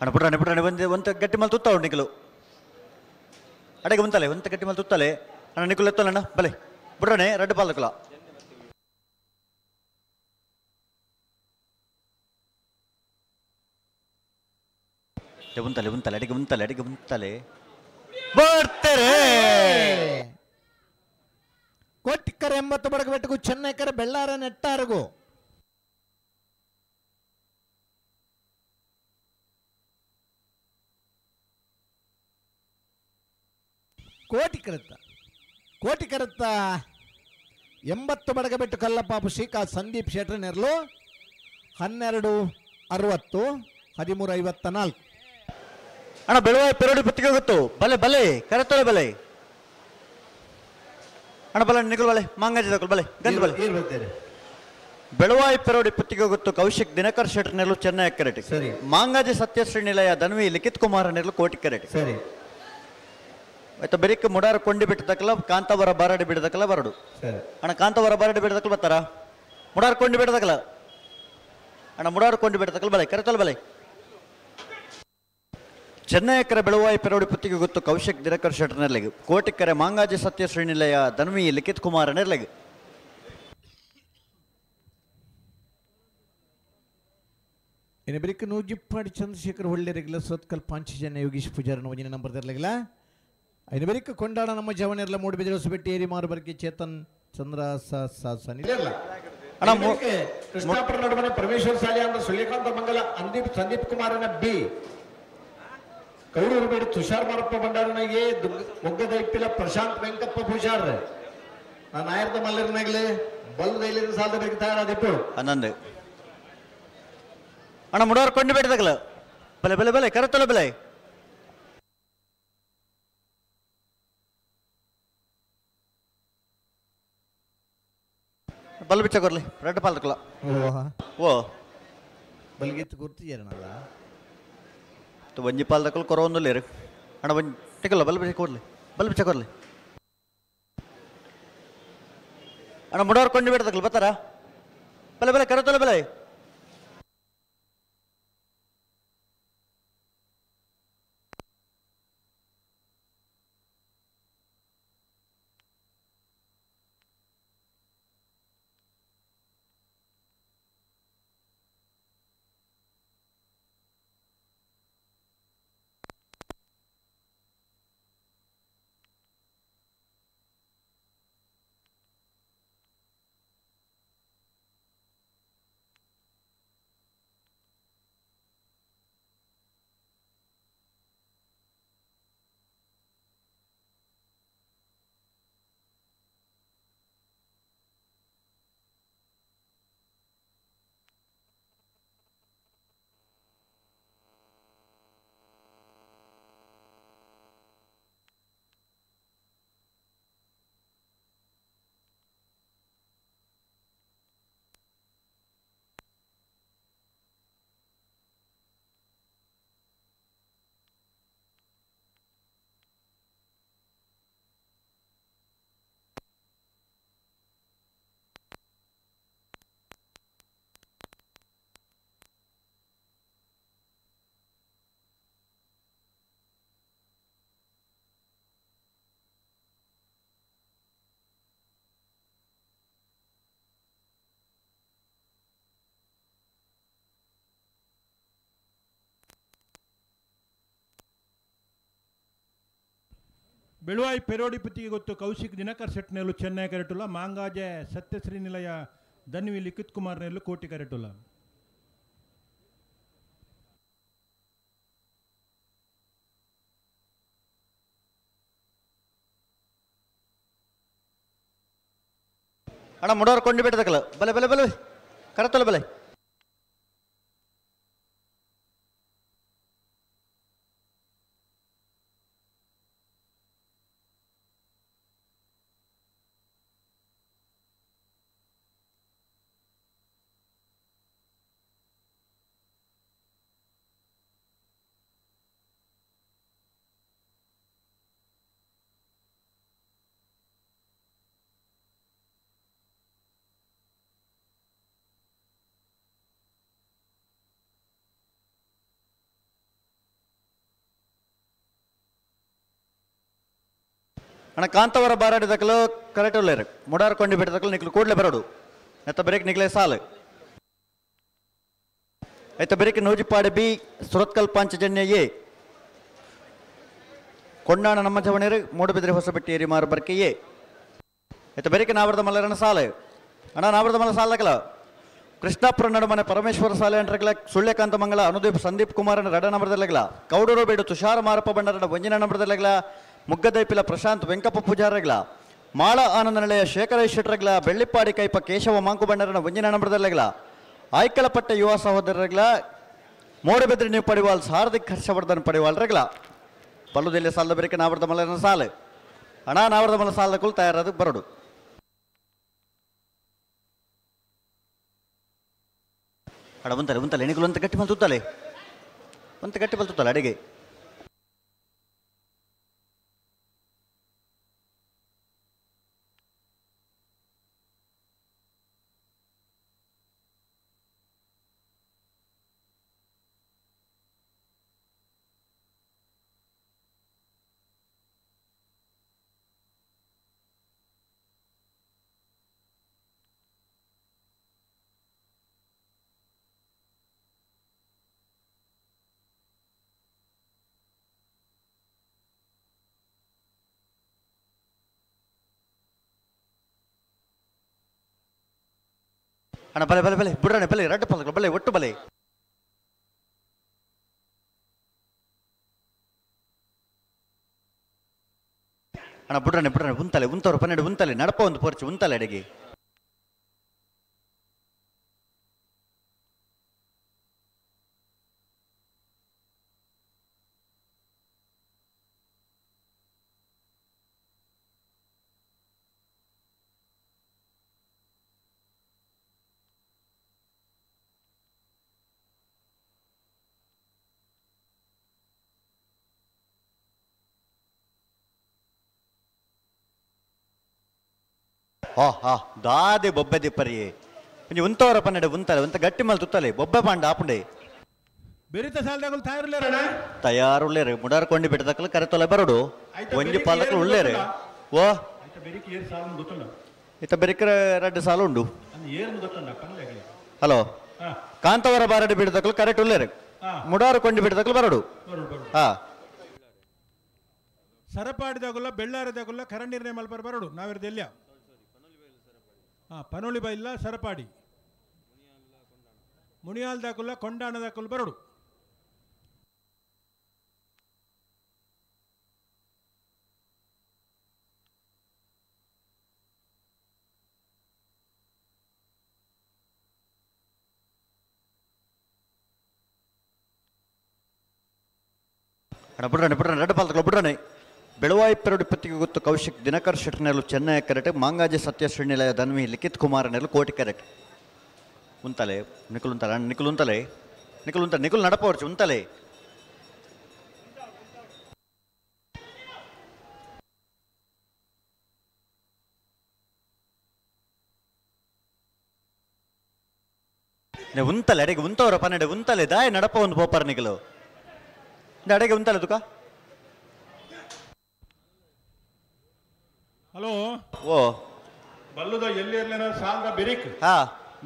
ಅಣ್ಣ ಪುಟ್ರಾಣಿ ಪುಟ್ರಾಣಿ ಒಂದು ಒಂತ ಗಟ್ಟಿ ಮಲ್ ತುತ್ತಾವು ನಿಖಲು ಅಡೆಗೆ ಒಂತಲೆ ಒಂತ ಗಟ್ಟಿ ಮಲ್ ತುತ್ತಲೆ ಅಣ್ಣ ನಿಖಲು ಎತ್ತಲ್ಲ ಅಣ್ಣ ಬಲೆ ಬುಡ್ರಾಣೆ ರಡ್ಡು ಪಾಲಕಲ. ಉಂತಲೆ ಉಂತಲೆ ಅಡಿಗೆ ಉಂತಲೆ ಅಡಿಗೆ ಉಂತಲೆ ಬರ್ತಾರೆ. ಕೋಟಿಕ್ಕರ 80 ಬಡಗ ಬೆಟ್ಟಗೂ ಚೆನ್ನೈಕರ ಬೆಳ್ಳಾರ ನೆಟ್ಟಾರಗು. ಕೋಟಿಕರತ್ತ ಕೋಟಿಕರತ್ತ 80 ಬಡಗ ಬೆಟ್ಟು ಕಲ್ಲಪಾಪು ಶ್ರೀಕಾ ಸಂದೀಪ್ ಶೆಟ್ಟರ್ ನೆರಳು 12:60 13:54. ಅಣ್ಣ ಬೆಳುವಾಯಿ ಪೆರೋಡಿ ಪುತ್ತಿಗೆ ಹೋಗುತ್ತು ಬಲೆ ಬಲೆ ಕರೆತೊಲೆ ಬಲೆ ಅಣ್ಣ ಬಲೆ ನಿಗುಲ್ ಬಲೆ ಮಾಂಗಾಜಿ ದಕ್ಕಲು ಬಲೆ ಗಂಧ ಬಲೆ. ಬೆಳುವಾಯಿ ಪೆರೋಡಿ ಪುತ್ತಿಗೆ ಹೋಗುತ್ತು ಕೌಶಿಕ್ ದಿನಕರ್ ಶೆಟ್ಟರ್ ನೆರಳು ಚೆನ್ನೈ ಕರೆಟಿ. ಸರಿ. ಮಾಂಗಾಜಿ ಸತ್ಯಶ್ರೀ ನಿಲಯ ಧನ್ವಿ ಲಿಖಿತ್ ಕುಮಾರ್ ನೆರಳು ಕೋಟಿ ಕರೆಟಿ. ಸರಿ. ಆಯ್ತು ಬೆರಿಕ್ ಮುಡಾರ ಕೊಂಡಿ ಬಿಟ್ಟದಕ್ಕಲ್ಲ ಕಾಂತಾವರ ಬಾರಡಿ ಬಿಡದಕ್ಕಲ್ಲ ಬರಡು. ಅಣ್ಣ ಕಾಂತಾವರ ಬಾರಡಿ ಬಿಡದಕ್ಕಲ್ಲ ಬರ್ತಾರ ಮುಡಾರ ಕೊಂಡಿ ಬಿಡದಕ್ಕಲ್ಲ ಅಣ್ಣ ಮುಡಾರ ಕೊಂಡಿ ಬಿಡದಕ್ಕಲ್ಲ ಬಲೆ ಕರೆತೊಲೆ ಬಲೆ. ಚೆನ್ನೈಕರ ಬೆಳುವಾಯಿ ಪೆರೋಡಿ ಪುತ್ತಿಗೆ ಗೊತ್ತು ಕೌಶಿಕ್ ದಿನಕರ್ ಶೆಟ್ಟರ್ ನೆರಳಿಗೆ. ಕೋಟಿಕ್ಕರೆ ಮಾಂಗಾಜಿ ಸತ್ಯಶ್ರೀ ನಿಲಯ ಧನ್ವಿ ಲಿಖಿತ್ ಕುಮಾರ್ ನೆರಳಿಗೆ. ಇನ್ನು ಬೆಳಿಗ್ಗೆ ನೂಜಿಪ್ಪಾಡಿ ಚಂದ್ರಶೇಖರ್ ಹೊಳ್ಳೆರಗಿಲ್ಲ ಸತ್ಕಲ್ ಪಾಂಚಜನ್ಯ ಯೋಗೀಶ್ ಪೂಜಾರನ ಒಂಜಿನ ನಂಬರ್ ತರಲಿಲ್ಲ. ಇನ್ನು ಬೆಳಿಗ್ಗೆ ಕೊಂಡಾಡ ನಮ್ಮ ಜವನೆಲ್ಲ ಮೂಡುಬಿದಿರೆ ಹೊಸಬೆಟ್ಟಿ ಏರಿ ಮಾರುಬರ್ಗೆ ಚೇತನ್ ಚಂದ್ರ ಸನಿಲ್ಲ. ಕೃಷ್ಣಾಪುರ ನಡುವನೆ ಪರಮೇಶ್ವರ ಸಾಲಿ ಅಂದ್ರೆ ಸುಳ್ಯಕಾಂತ ಮಂಗಲ ಅಂದೀಪ್ ಸಂದೀಪ್ ಕುಮಾರನ ಬಿ ಕೌಡೂರು ಬೇಡ ತುಷಾರ್ ಮಾರಪ್ಪ ಭಂಡಾರನಿಗೆ ಮೊಗ್ಗದ ಇಪ್ಪಿಲ ಪ್ರಶಾಂತ್ ವೆಂಕಪ್ಪ ಪೂಜಾರ್ ನಾನು ಆಯರ್ದ ಮಲ್ಲರನಾಗ್ಲಿ ಬಲ್ಲದ ಇಲ್ಲಿ ಸಾಲದ ಬೇಕು ತಯಾರಾದಿಪ್ಪು 11. ಅಣ್ಣ ಮುಡೋರ್ ಕೊಂಡು ಬೇಡದಾಗಲ ಬಲೆ ಬಲೆ ಬಲೆ ಕರತೊಲೆ ಬಲೆ. ಬಲ್ ಬಿಚ್ಚ ಕೊರ್ಲಿ ರೆಡ್ ಪಾಲ್ಕಲ ಓ ಬಲ್ಗಿತ್ತು ಗುರ್ತಿಜೇರನಲ್ಲ ಒಂಜಿ ಪಾಲ್ದಕ್ಕಲು ಕೊರೊಂದುಲ್ಲೇರು ಅಣ್ಣ ಒಂಜಿ ಟಿಕಲ್ಲ ಬಲ್ ಬಿಚ್ಚ ಕೊರ್ಲಿ ಬಲ್ ಬಿಚ್ಚ ಕೊರ್ಲಿ. ಅಣ್ಣ ಮುಡೋರ್ ಕೊಂಡು ಬೇಡದಕ್ಕಲು ಬರ್ತಾರ ಬಲೆ ಬಲೆ ಕರತೊಲೆ ಬಲೆ. Beluvai ಪೆರೋಡಿ ಪುತ್ತಿಗೆ ಗೊತ್ತು ಕೌಶಿಕ್ ದಿನಕರ್ ಸೆಟ್ನೆಲ್ಲು ಚೆನ್ನೈ ಕರೆಟುಲ್ಲ ಮಾಂಗಾಜೆ ಸತ್ಯಶ್ರೀ ನಿಲಯ ಧನ್ವಿ ಲಿಖಿತ್ ಕುಮಾರ್ ನೆಲ್ಲು ಕೋಟಿ ಕರೆಟುಲ್ಲ. ಅಣ್ಣ ಮುಡೋರು ಕೊಂಡು ಬಿಟ್ಟದಕ್ಕಲ್ಲ ಬಲೆ ಬಲೆ ಬಲೆ ಕರತಲ್ಲ ಬಲೆ. ಅಣ್ಣ ಕಾಂತವರ ಬಾರಾಡಿದಕ್ಕಲು ಕರೆಕ್ಟ್ ಉಳ್ಳೇರು ಮುಡಾರ್ ಕೊಂಡು ಬಿಟ್ಟದಕ್ಕಲು ನಿಕ್ಲು ಕೂಡಲೇ ಬರೋಡು ಎತ್ತ ಬ್ರೇಕ್ ನಿಕ್ಲೆ ಸಾಲು ಐತ ಬ್ರೇಕ್ ನೂಜಿಪಾಡಿ ಬಿ ಸುರತ್ಕಲ್ ಪಾಂಚಜನ್ಯ ಎ ಕೊಂಡಾಣ ನಮ್ಮ ಚವಣೇರು ಮೂಡುಬಿದ್ರೆ ಹೊಸಬೆಟ್ಟಿ ಏರಿ ಮಾರು ಬರ್ಕೆ ಎ ಐತ ಬ್ರೇಕ್ ನಾವರದ ಮಲ್ಲರನ ಸಾಲು ಅಣ್ಣ ನಾವರದ ಮಲ್ಲ ಸಾಲಕಲ ಕೃಷ್ಣಾಪುರ ನಡುಮನೆ ಪರಮೇಶ್ವರ ಸಾಲೆ ಅಂಟ್ರಗಲ ಸುಳ್ಯಕಾಂತ ಮಂಗಳ ಅನುದೀಪ್ ಸಂದೀಪ್ ಕುಮಾರನ ರಡ ನಂಬರದಲ್ಲಗಲ ಕೌಡೂರು ಬೇಡು ತುಷಾರ ಮಾರಪ್ಪ ಬಣ್ಣರಡ ಒಂಜಿನ ನಂಬರದಲ್ಲಗಲ ಮುಗ್ಗದೈಪಿಲ ಪ್ರಶಾಂತ್ ವೆಂಕಪ್ಪ ಪೂಜಾರಗ್ಲ ಮಾಳ ಆನಂದ ನಿಲಯ ಶೇಖರ ಶೆಟ್ರಗ್ಲ ಬೆಳ್ಳಿಪ್ಪಾಡಿ ಕೈಪ ಕೇಶವ ಮಾಂಕು ಬಣ್ಣರನ ಒಂಜಿನ ನಂಬರದಲ್ಲಗಲ ಆಯ್ಕಲಪಟ್ಟ ಯುವ ಸಹೋದರರಗ್ಲ ಮೂಡಬಿದ್ರಿ ನೀವು ಪಡಿವಾಲ್ ಹಾರ್ದಿಕ್ ಹರ್ಷವರ್ಧನ್ ಪಡಿವಾಲ್ರಗ್ಲ ಪಲ್ಲುದೆಲ್ಲ ಸಾಲದ ಬೇರೆ ನಾವರದ ಮಲ್ಲನ ಸಾಲು ಅಣ್ಣ ನಾವರದ ಮಲ್ಲ ಸಾಲದಕ್ಕೂ ತಯಾರಾದಕ್ಕೆ ಬರೋಡು. ಅಡ ಉಂತಲೆ ಉಂತಲೆ ಎಣಿಕಲು ಅಂತ ಗಟ್ಟಿ ಮೇಲೆ ತುತ್ತಲೆ ಅಂತ ಗಟ್ಟಿ ಮೇಲೆ ತುತ್ತಲೆ ಅಡಿಗೆ. ಅಣ್ಣ ಬಲೆ ಬಲೆ ಬಲೆ ಬುಡ್ರಣ್ಣ ಬಲೆ ರಡ್ಡು ಪಲ್ಕ ಬಲೆ ಒಟ್ಟು ಬಲೆ. ಅಣ್ಣ ಬುಡ್ರಣ್ಣ ಬುಡ್ರಣ್ಣ ಉಂತಲೆ ಉಂತವ್ರು 12 ಉಂತಲೆ ನಡಪ ಒಂದು ಪೋರ್ಚು ಉಂತಲೆ ಅಡಿಗೆ. ಹಾ ಹಾ ದಾದೆ ಬೊಬ್ಬೆ ದಿಪ್ಪರಿ ಒಂಜಿ ಉಂತವರ 12 ಉಂತಲೆ ಉಂತ ಗಟ್ಟಿ ಮಲ್ ತುತ್ತಲೆ ಬೊಬ್ಬೆ ಪಾಂಡ ಆಪುಂಡೆ ಬೆರಿತ ಸಾಲದಾಗಲು ತಯಾರುಳ್ಳೇರಣ ತಯಾರುಳ್ಳೇರು ಮುಡಾರ್ ಕೊಂಡಿ ಬಿಟ್ಟದಕ್ಕಲು ಕರೆತೊಲೆ ಬರೋಡು ಒಂಜಿ ಪಾಲಕಲು ಉಳ್ಳೇರು ಓ ಇತ್ತ ಬೆರಿಕರ 2 ಸಾಲು ಉಂಡು. ಹಲೋ ಕಾಂತವರ ಬಾರಡಿ ಬಿಡದಕ್ಕಲು ಕರೆಕ್ಟ್ ಉಳ್ಳೇರು ಮುಡಾರು ಕೊಂಡಿ ಬಿಟ್ಟದಕ್ಕಲು ಬರೋಡು. ಹಾ ಸರಪಾಡಿದಾಗಲ್ಲ ಬೆಳ್ಳಾರದಾಗಲ್ಲ ಕರ ನಿರ್ಣಯ ಮಲ್ಪರ್ ಬರೋಡು ನಾವಿರ್ದೆಲ್ಲ. ಹಾಂ ಪನೋಳಿ ಬೈಲ್ಲ ಸರಪಾಡಿ ಮುನಿಯಾಲ್ದಾಕುಲ್ಲ ಕೊಂಡಾಣದಾಕುಲ್ ಬರೋಡು. ಅಣ್ಣ ಬಿಡ್ರಣ್ಣ ಬಿಡ್ರಣ್ಣ ರಡ್ಡು ಪಾಲ್ತಲ್ಲ ಬಿಡ್ರಣ್ಣ. ಬೆಳವಾಯಿ ಪೆರಡು ಪತ್ತಿಗೆ ಗೊತ್ತು ಕೌಶಿಕ್ ದಿನಕರ್ ಶೆಟ್ನೆಲು ಚೆನ್ನೈ ಕರೆಟ್ ಮಾಂಗಾಜಿ ಸತ್ಯಶ್ರೀ ನಿಲಯ ಧನ್ವಿ ಲಿಖಿತ್ ಕುಮಾರ್ ನೆಲು ಕೋಟಿ ಕರೆಟ್ ಉಂತಲೆ ನಿಖುಲ್ ಉಂತಲೆ ಅಣ್ಣ ನಿಖುಲ್ ಉಂತಲೆ ನಿಖುಲ್ ಉಂತಲೆ ನಿಖುಲ್ ನಡಪವರ್ಚು ಉಂತಲೆ. ಉಂತಲೆ ಅಡಿಗೆ ಉಂತವರ 12 ಉಂತಲೆ ದಾಯ ನಡಪ ಒಂದು ಪೋಪರ್ ನಿಖಲು ಅಡಿಗೆ ಉಂತಲೆ ತುಕ. ಹಲೋ ಓ ಬಲ್ಲುದ ಎಲ್ಲಿರ್ಲೇನ ಸಾಲದ ಬೆರಿಕ್ ಹಾ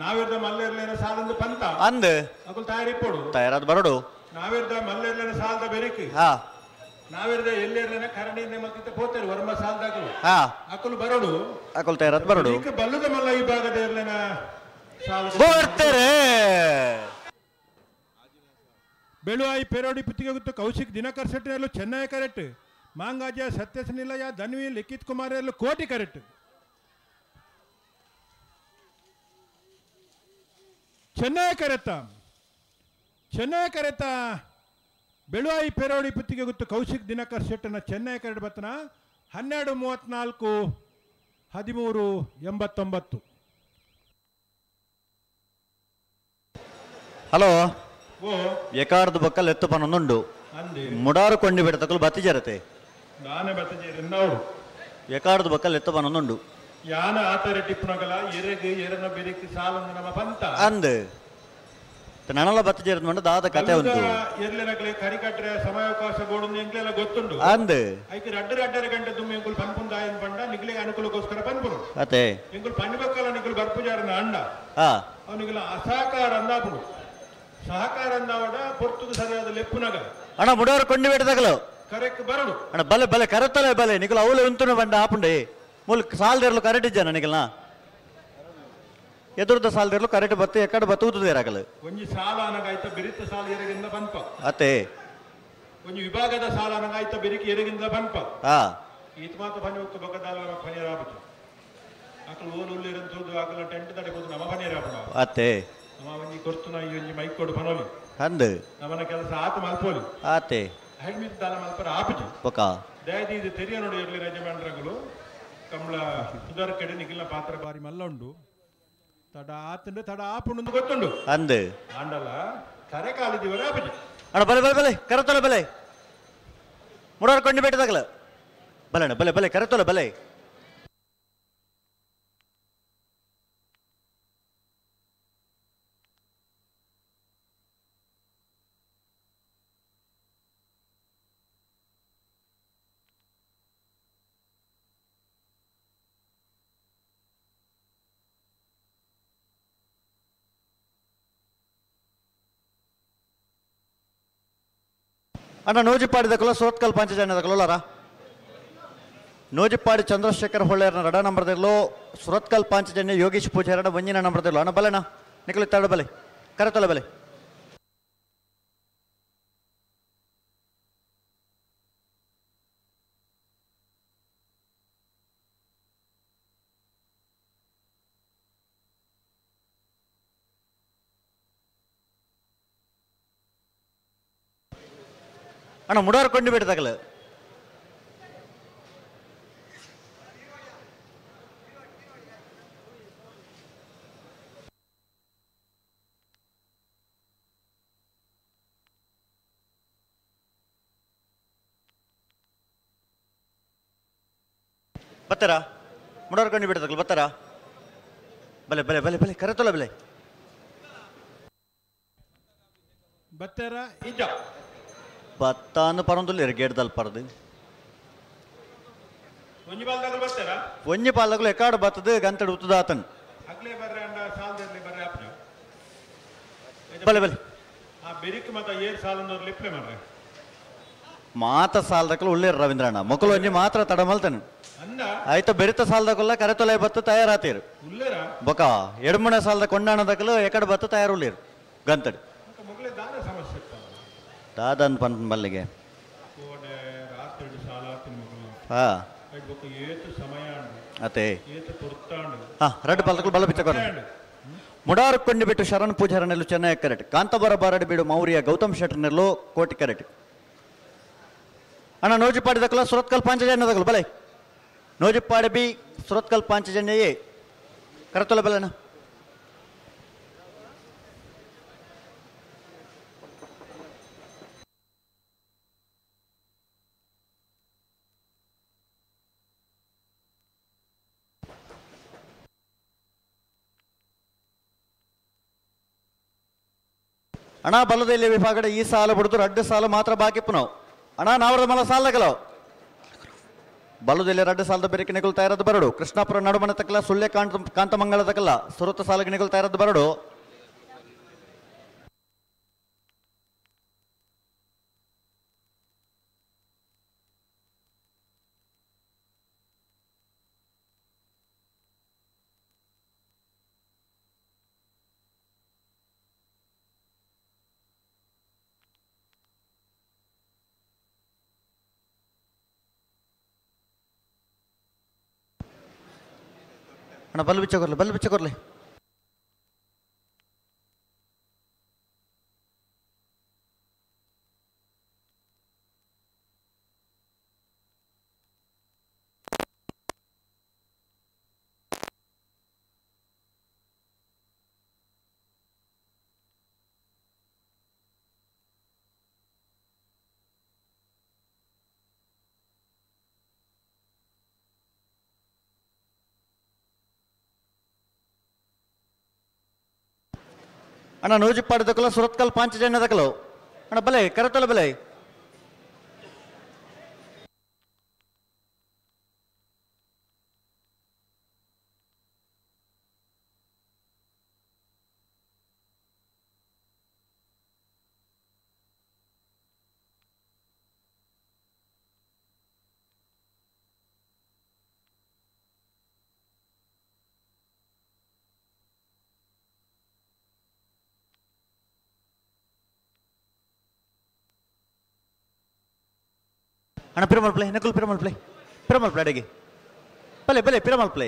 ನಾವಿರ್ದ ಮಲ್ಲೇರ್ಲೇನ ಸಾಲಂದು ಪಂತ ಅಂದ್ ಅಕುಲ್ ತಯಾರಿಪ್ಪೋಡು ತಯಾರಾದ ಬರೋಡು ನಾವಿರ್ದ ಮಲ್ಲೇರ್ಲೇನ ಸಾಲದ ಬೆರಿಕ್ ಹಾ ನಾವಿರದ ಎಲ್ಲೆರ್ಲನ ಕರಣಿಂದ ಮತ್ತಿತ್ತ ಪೋತಾರೆ ವರ್ಮ ಸಾಲದಾಗಲು ಅಕುಲು ಬರೋಡು ಅಕುಲು ತಯಾರತ್ ಬರೋಡು ಬಲ್ಲದ ಮಲ್ಲ ವಿಭಾಗದ ಇರ್ಲನ ಸಾಲ ಬರ್ತಾರೆ. ಬೆಳುವಾಯಿ ಪೆರೋಡಿ ಪುತ್ತಿಗೆ ಗೊತ್ತು ಕೌಶಿಕ್ ದಿನಕರ್ ಶೆಟ್ಟಿನಲ್ಲೂ ಚೆನ್ನೈ ಕರೆಕ್ಟ್, ಮಾಂಗಾಜ ಸತ್ಯಸ್ ನಿಲಯ ಧನ್ವಿ ಲಿಖಿತ್ ಕುಮಾರ್ ಎಲ್ಲೂ ಕೋಟಿ ಕರೆಕ್ಟ್. ಚೆನ್ನೈ ಕರೆತ ಚೆನ್ನೈ ಕರೆತ ಬೆಳುವಾಯಿ ಪೆರೋಡಿ ಪುತ್ತಿಗೆ ಗೊತ್ತು ಕೌಶಿಕ್ ದಿನಕರ್ ಶೆಟ್ಟನ ಚೆನ್ನೈ ಕರೆಕ್ಟ್ ಬತ್ತನ 12:34 13:89. ಹಲೋ ಎಕಾರ್ದ ಬಕ್ಕಲ್ ಎತ್ತು ಪನೊಂದುಂಡು ಮುಡಾರು ಕೊಂಡಿ ಬಿಡತಕ್ಕಲು ಬತ್ತಿ ಜರತೆ ಎಕಾರ್ದ ಬಕ್ಕಲ್ ಎತ್ತು ಪನೊಂದುಂಡು ಯಾನ ಆತರ ಟಿಪ್ಪುನಗಲ ಎರೆಗೆ ಎರನ ಬೆರಿಕ್ ಸಾಲಂದ ನಮ್ಮ ಪಂತ ಅಂದ್ ನನಲ ಬತ್ತಿ ಜರದ್ ಮಂಡ ದಾದ ಕತೆ ಉಂಟು ಎರ್ಲೆನಗಲೆ ಕರಿಕಟ್ರೆ ಸಮಯಾವಕಾಶ ಬೋಡುಂದು ಎಂಕ್ಲೆಲ್ಲ ಗೊತ್ತುಂಡು ಅಂದ್ ಐಕೆ ರಡ್ಡ ರಡ್ಡರ ಗಂಟೆ ದುಮ್ಮಿ ಎಂಕುಲು ಪನ್ಪುಂದಾಯನ್ ಪಂಡ ನಿಗ್ಲಿಗೆ ಅನುಕೂಲಕ್ಕೋಸ್ಕರ ಪನ್ಪುನು ಅತೆ ಎಂಕುಲು ಪನ್ಬಕ್ಕಲ ನಿಗುಲು ಬರ್ಪುಜಾರನ ಅಂಡ ಅವನಿಗೆಲ್ಲ ಅಸಹಕಾರ ಅಂದಾಪುಡು ಸಹಕಾರ ಅಂದಾವಡ ಪೊರ್ತುಗು ಸರಿಯಾದ ಲೆಪ್ಪುನಗ ಅಣ್ಣ ಮುಡೋರು ಕೊಂಡಿ ಬೇಟದಾಗಲು ಕರೆಕ್ ಬರಡು ಅಣ್ಣ ಬಲೆ ಬಲೆ ಕರೆತ್ತಲೆ ಬಲೆ ನಿಗುಲು ಅವಲೆ ಉಂತುನ ಬಂಡ ಆಪುಂಡೆ ಮೂಲ ಸಾಲದಿರಲು ಕರೆಕ್ಟ್ ಇಜ್ಜಾನ ನಿಗಲ್ನ ಎದುರುದ ಸಾಲದಿರಲು ಕರೆಕ್ಟ್ ಬತ್ತು ಎಕ್ಕಡ ಬತ್ತೂತದೆ ರಾಗಲು ಒಂಜಿ ಸಾಲ ಅನಗಾಯ್ತ ಬಿರಿತ ಸಾಲ ಎರೆಗಿಂದ ಬನ್ಪ ಅತೆ ಒಂಜಿ ವಿಭಾಗದ ಸಾಲ ಅನಗಾಯ್ತ ಬಿರಿಕಿ ಎರೆಗಿಂದ ಬನ್ಪ ಹಾ ಈತ ಮಾತ ಬನ್ನಿ ಹೋಗ್ತು ಬೊಕ್ಕದಾಲ ಪನಿಯರಾಪುಜು ಅಕಲು ಓಲು ಉಲ್ಲಿರಂತದ್ದು ಅಕಲ ಟೆಂಟ್ ತಡೆಬೋದು ನಮ್ಮ ಪನಿಯರಾಪುಣ ಅತೆ ನಮ್ಮ ಒಂಜಿ ಕೊರ್ತುನ ಈ ಒಂಜಿ ಮೈಕ್ ಕೊಡು ಪನೋಲಿ ಅಂದ್ ನಮನ ಕೆಲಸ ಆತ ಮಲ್ಪೋಲಿ ಆತೆ ಹೆಡ್ಮಿತ್ ದಾಲ ಮಲ್ಪರ ಆಪುಜು ಬೊಕ ದಯದೀದು ತೆರಿಯ ನೋಡಿ ಇರಲಿ ಯಜಮಾನ್ರಗಳು ಕಮಲ ಸುಧಾರ ಕಡೆ ನಿಖಿಲ್ನ ಪಾತ್ರ ಬಾರಿ ಮಲ್ಲ ಉಂಡು ತಡ ಆತಂಡು ತಡ ಆಪುಂಡು ಗೊತ್ತುಂಡು ಅಂದ್ ಆಂಡಲ ಕರೆ ಕಾಲಿದಿವರ ಆಪುಜು ಅಣ್ಣ ಬಲೆ ಬಲೆ ಬಲೆ ಕರೆತೊಲೆ ಬಲೆ ಮುಡೋರು ಕೊಂಡಿ ಬೇಟದಾಗಲ ಬಲೆ ಅಣ್ಣ ಬಲೆ ಬಲೆ ಕರೆತೊಲೆ ಬಲೆ ಅಣ್ಣ ನೋಜಿಪ್ಪಾಡಿ ದಕ್ಕಲ ಸೋತ್ಕಲ್ ಪಂಚಜನ ದಕ್ಕಲೋಲಾರ ನೋಜಿಪ್ಪಾಡಿ ಚಂದ್ರಶೇಖರ್ ಹೊಳ್ಳೆಯರ್ನ ರಡ ನಂಬರ್ದಿರ್ಲು ಸುರತ್ಕಲ್ ಪಾಂಚಜನ್ಯ ಯೋಗೀಶ್ ಪೂಜಾರಣ ಒಂಜಿನ ನಂಬರ್ದಿರ್ಲು ಅಣ್ಣ ಬಲೆಣ್ಣ ನಿಖಲು ತಡ ಬಲೆ ಕರೆತೊಲೆ ಬಲೆ ಅಣ್ಣ ಮುಡಾರು ಕೊಂಡು ಬಿಡ್ದಾಗಲ ಬತ್ತಾರಾ ಮುಡಾರು ಕೊಂಡು ಬಿಡ್ದಾಗಲ ಬತ್ತಾರಾ ಬಲೆ ಬಲೆ ಬಲೆ ಬಲೆ ಕರೆತೊಲ ಬಲೆ ಬತ್ತಾರ ಇಜ್ಜ ಬತ್ತಾನು ಪರೊಂದುಲ್ಲೆರ್ ಗೇಡ್ದಲ್ ಪರ್ದು ಒಂಜಿ ಬಾಲ್ದಾಗಲು ಬರ್ತಾರಾ ಒಂಜಿ ಪಾಲ್ದಾಗಲು ಎಕಾಡು ಬತ್ತದು ಗಂತಡು ಉತ್ತದಾತನ್ ಅಗ್ಲೇ ಬರ್ರೆ ಅಂಡ ಸಾಲದಲ್ಲಿ ಬರ್ರೆ ಆಪುಜು ಬಲೆ ಬಲೆ ಆ ಬೆರಿಕ್ ಮತ ಏರ್ ಸಾಲಂದವ್ರು ಲಿಪ್ಲೆ ಮಾಡ್ರೆ ಮಾತ ಸಾಲದಕ್ಕಲು ಉಳ್ಳೇರು ರವೀಂದ್ರಣ್ಣ ಮೊಕಲು ಒಂಜಿ ಮಾತ್ರ ತಡ ಮಲ್ತನು ಅಂದ ಆಯ್ತು ಬೆರಿತ ಸಾಲದಕ್ಕಲ್ಲ ಕರೆತೊಲೆ ಬತ್ತು ತಯಾರಾತೀರು ಉಲ್ಲೇರ ಬೊಕ ಎಡ್ಮುಣ ಸಾಲದ ಕೊಂಡಾಣದಕ್ಕಲು ಎಕಡೆ ಬತ್ತು ತಯಾರು ಉಳ್ಳೇರು ಗಂತಡು ಮೊಗಲೇ ದಾನ ಸಮಸ್ಯೆ ಇತ್ತ ದಾದನ್ ಪನ್ ಮಲ್ಲಿಗೆ ಕೋಡೆ ರಾತ್ರಿ ಸಾಲ ತಿನ್ಮಗಳು ಹಾ ಬೊಕ ಏತು ಸಮಯ ಅತೆ ಏತು ಪೊರ್ತಾಂಡು ಹಾ ರಡ್ಡು ಪಾಲ್ದಕ್ಕಲು ಬಲ ಬಿಚ್ಚ ಮುಡಾರು ಕೊಂಡು ಬಿಟ್ಟು ಶರಣ್ ಪೂಜಾರನೆಲ್ಲು ಚೆನ್ನೈ ಕರೆಕ್ಟ್ ಕಾಂತಬರ ಬಾರಡಿ ಬೀಡು ಮೌರ್ಯ ಗೌತಮ್ ಶೆಟ್ಟರ್ನೆಲ್ಲು ಕೋಟಿ ಕರೆಕ್ಟ್ ಅಣ್ಣ ನೋಜಿಪಾಡಿ ದಕ್ಕಲ ಸುರತ್ಕಲ್ ಪಾಂಚಜನ್ಯ ದಕ್ಕಲು ಬಲೆ ನೋಜಿಪ್ಪಾಡಿ ಬಿ ಸುರತ್ಕಲ್ ಪಾಂಚಜನ್ಯ ಎ ಕರತೊಲ ಬಲೆ ಅಣ್ಣ ಅಣ್ಣ ಬಲದಲ್ಲಿ ವಿಭಾಗದ ಈ ಸಾಲ ಬಿಡ್ದು ರಡ್ಡು ಸಾಲ ಮಾತ್ರ ಬಾಕಿ ಪುನವ್ ಅಣ್ಣ ನಾವರದ ಮಲ ಸಾಲಗಲೋ ಬಲದಲ್ಲಿ ರಡ್ಡು ಸಾಲದ ಬೆರಕೆ ನಿಗುಲ್ ತಯಾರದ್ದು ಬರಡು ಕೃಷ್ಣಾಪುರ ನಡುಮನ ತಕ್ಕಲ ಸುಳ್ಯ ಕಾಂತಮಂಗಲ ತಕ್ಕಲ್ಲ ಸುರತ ಸಾಲಗೆ ನಿಗುಲ್ ತಯಾರದ್ದು ಬರಡು ಅಣ್ಣ ಬಲ್ಲು ಬಿಚ್ಚ ಕೊರ್ಲೆ, ಬಲ್ಲು ಬಿಚ್ಚ ಕೊರ್ಲೆ. ಅಣ್ಣ ನೂಜಿಪ್ಪಾಡಿ ದಕ್ಕಲ ಸುರತ್ಕಲ್ ಪಾಂಚಜನ್ಯ ದಕ್ಕಲು. ಅಣ್ಣ ಬಲೆ ಕರತಲ ಬಲೆ. ಅಣ್ಣ ಪಿರಮಲ್ ಪ್ಲೇ, ನಕುಲ್ ಪಿರಮಲ್ ಪ್ಲೇ, ಪಿರಮಲ್ ಪ್ಲೇ ಅಡಿಗೆ ಬಲೆ ಬಲೆ ಪಿರಮಲ್ ಪ್ಲೇ.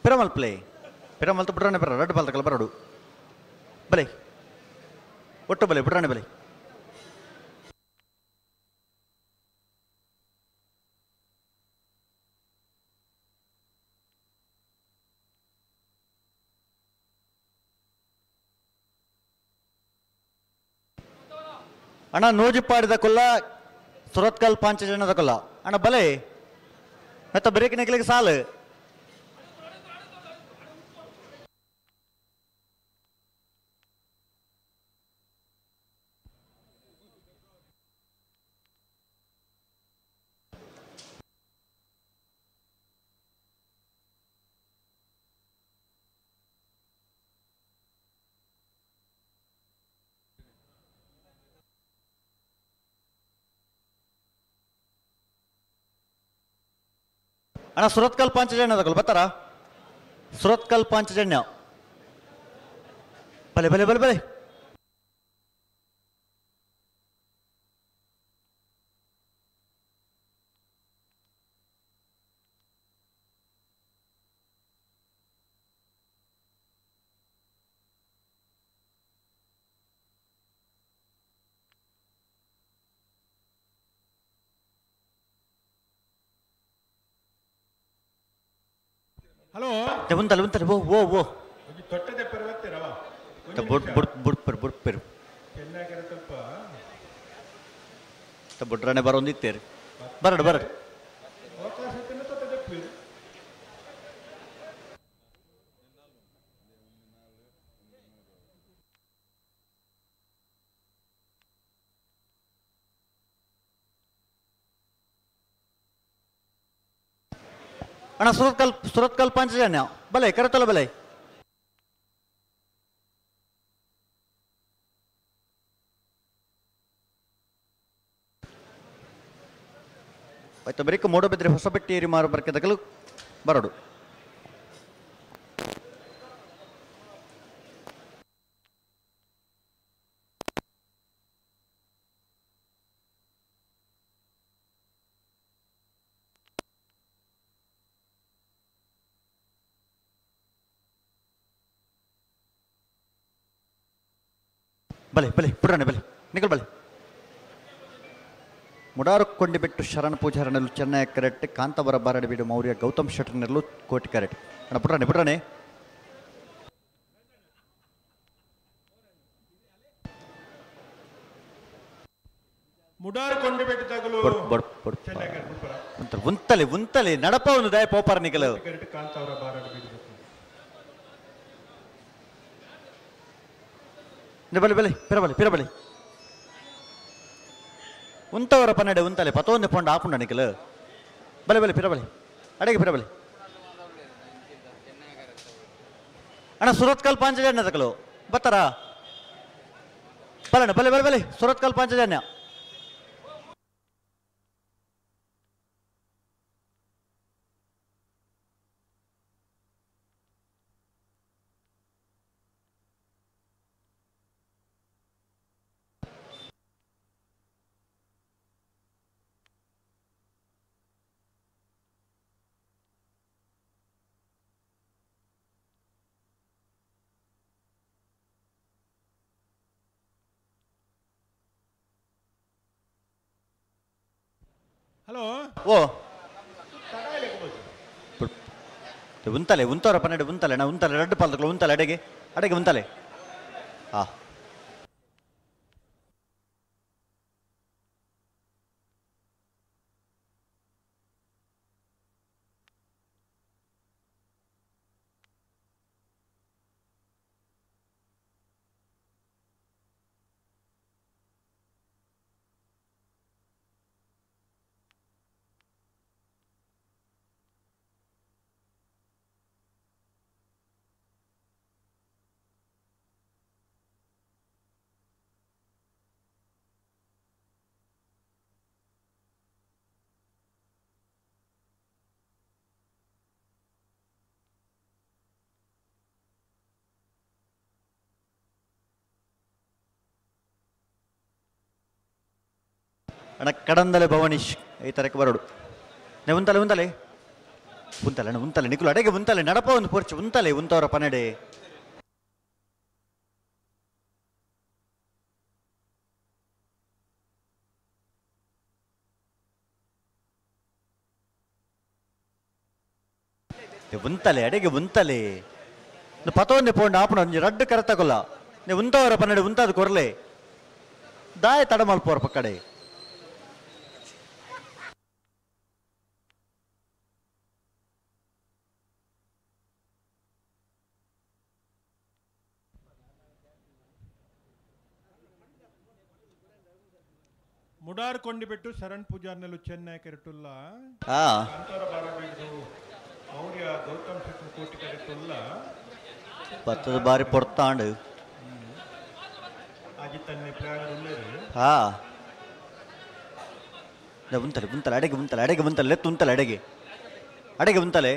ಪಿರಮಲ್ ಪ್ಲೇ, ಪಿರಮಲ್ ಬಿಡ್ರಾಣೆ ಬರ ರಡ್ಡು ಬಾಲ್ ತಕಲ ಬರಡು ಬಲೆ ಒಟ್ಟು ಬಲೆ ಬಿಡ್ರಾಣೆ ಬಲೆ. ಅಣ್ಣ ನೂಜಿಪ್ಪಾಡಿದ ಕೊಲ್ಲ ಸುರತ್ಕಲ್ ಪಾಂಚಜನ್ಯದ ಕೊಲ್ಲ. ಅಣ್ಣ ಬಲೆ ಮತ್ತೆ ಬ್ರೇಕ್ ನೆಕ್ಲಿಗೆ ಸಾಲು. ಅಣ್ಣ ಸುರತ್ಕಲ್ ಪಾಂಚಜನ್ಯ ತಗೊಳ್ಳಿ ಬರ್ತಾರಾ? ಸುರತ್ಕಲ್ ಪಾಂಚಜನ್ಯ ಬಲೆ ಬಲೆ ಬಲೆ ಬಲೆ. ಹಲೋ ಉಂತಲೆ ಉಂತಲೆ ಓ ಓ ಓ ತೊಟ್ಟದೆ ಪರ್ವತ್ತಿರವ ಬುಡ್ ಬುಡ್ ಬುಡ್ ಪೆರ್ ಬುಡ್ ಪೆರ್ ಚೆನ್ನಾಗಿರೋ ಸ್ವಲ್ಪ ಬುಡ್ರಾಣೆ ಬರೋಂದಿತ್ತೇರಿ ಬರಡು ಬರಡು. ಅವಕಾಶ ತೊಟ್ಟದೆ ಅಣ್ಣ ಸುರತ್ಕಲ್ ಸುರತ್ಕಲ್ ಪಾಂಚಜನ್ಯ ಬಲೆ ಕರತಲ ಬಲೆ. ಆಯ್ತು ಬರೀಕ ಮೂಡಬಿದ್ರೆ ಹೊಸಬೆಟ್ಟಿ ಏರಿ ಮಾರು ಬರ್ಕೆದಕಲು ಬರಡು. ಬಲೆ ಬಲೆ ಪುರಾಣೆ ಬಲೆ ನಿಕಲ್ ಬಲೆ. ಮುಡಾರು ಬಿಟ್ಟು ಶರಣ ಪೂಜಾರನಲ್ಲೂ ಚೆನ್ನೈ ಕರೆಕ್ಟ್, ಕಾಂತಾವರ ಬಾರಡಬೀಡು ಮೌರ್ಯ ಗೌತಮ್ ಶೆಟ್ಟರ್ನಲ್ಲೂ ಕೋಟಿ ಕರೆಕ್ಟ್. ಅಣ್ಣ ಪುರಾಣೆ ಪುರಾಣೆ. ಮುಡಾರು ಕೊಂಡಿ ತಗಲು ಉಂತಲೆ ಉಂತಲೆ ನಡಪ ಒಂದು ದಯ ಪೋಪಾರ ನಿಕಲು. ಕಾಂತಾವರ ಬಾರಡಬೀಡು ಬಲೆ ಬಲೆ ಪಿರಬಲೆ ಪಿರಬಲೆ. ಉಂತವರ ಪನ್ನಡೆ ಉಂತಲೆ ಪತೊಂದು ಪೊಂಡ ಆಪುಂಡ ನಿಕಲು. ಬಲೆ ಬಲೆ ಪಿರಬಲೆ ಅಡೆಗೆ ಪಿರಬಲೆ. ಅಣ್ಣ ಸುರತ್ಕಲ್ ಪಾಂಚಜನ್ಯ ತಕಲು ಬತ್ತಾರಾ? ಬಲಣ್ಣ ಬಲೆ ಬಲೆ ಬಲೆ ಸುರತ್ಕಲ್ ಪಾಂಚಜನ್ಯ. ಹಲೋ ಓ ಉಂತಲೆ ಉಂತವರ ಪನ್ನೆರಡು ಉಂತಲೆ ನಾ ಉಂತಲೆ ರಡ್ಡು ಪಾಲ್ದಕ್ಲು ಉಂತಲೆ ಅಡೆಗೆ ಅಡೆಗೆ ಉಂತಲೆ ಹಾ ಅಣ್ಣ ಕಡಂದಲೆ ಭವನೀಶ್ ಈ ತರಕ್ಕೆ ಬರೋಡು ನೇ ಉಂತಲೆ ಉಂತಲೆ ಉಂತಲೆ ಅಣ್ಣ ಉಂತಲೆ ನಿಕುಲು ಅಡೆಗೆ ಉಂತಲೆ ನಡಪ ಒಂದು ಪೊರ್ಚು ಉಂತಲೆ ಉಂತವರ ಪನಡೆ ಉಂತಲೆ ಅಡೆಗೆ ಉಂತಲೆ ಪತೊಂದೆ ಪೋಂಡು ಆಪಣ ಒಂಜಿ ರಡ್ಡು ಕರೆತಕೊಲ್ಲ ನೇ ಉಂತವರ ಪನಡೆ ಉಂತಾದ ಕೊರ್ಲೆ ದಾಯ ತಡ ಮಲ್ಪೋರ ಪಕ್ಕಡೆ ಮುಡಾರ್ ಕೊಂಡಿಬಿಟ್ಟು ಶರಣ್ ಪೂಜಾರ್ನಲ್ಲೂ ಚೆನ್ನೈ ಕರೆಟುಲ್ಲ ಕಾಂತಾರ ಬಾರಬೀಡು ಮೌರ್ಯ ಗೌತಮ್ ಶೆಟ್ಟಿ ಕೋಟಿ ಕರೆಟುಲ್ಲ ಪತ್ತದ ಬಾರಿ ಪೊರ್ತಾಂಡು ಅಜಿತನ್ನೆ ಪ್ಲಾನ್ ಉಳ್ಳೇರು ಹಾ ಉಂತಲೆ ಉಂತಲೆ ಅಡೆಗೆ ಉಂತಲೆ ಅಡೆಗೆ ಉಂತಲೆ ಲೆತ್ತು ಉಂತಲೆ ಅಡೆಗೆ ಅಡೆಗೆ ಉಂತಲೆ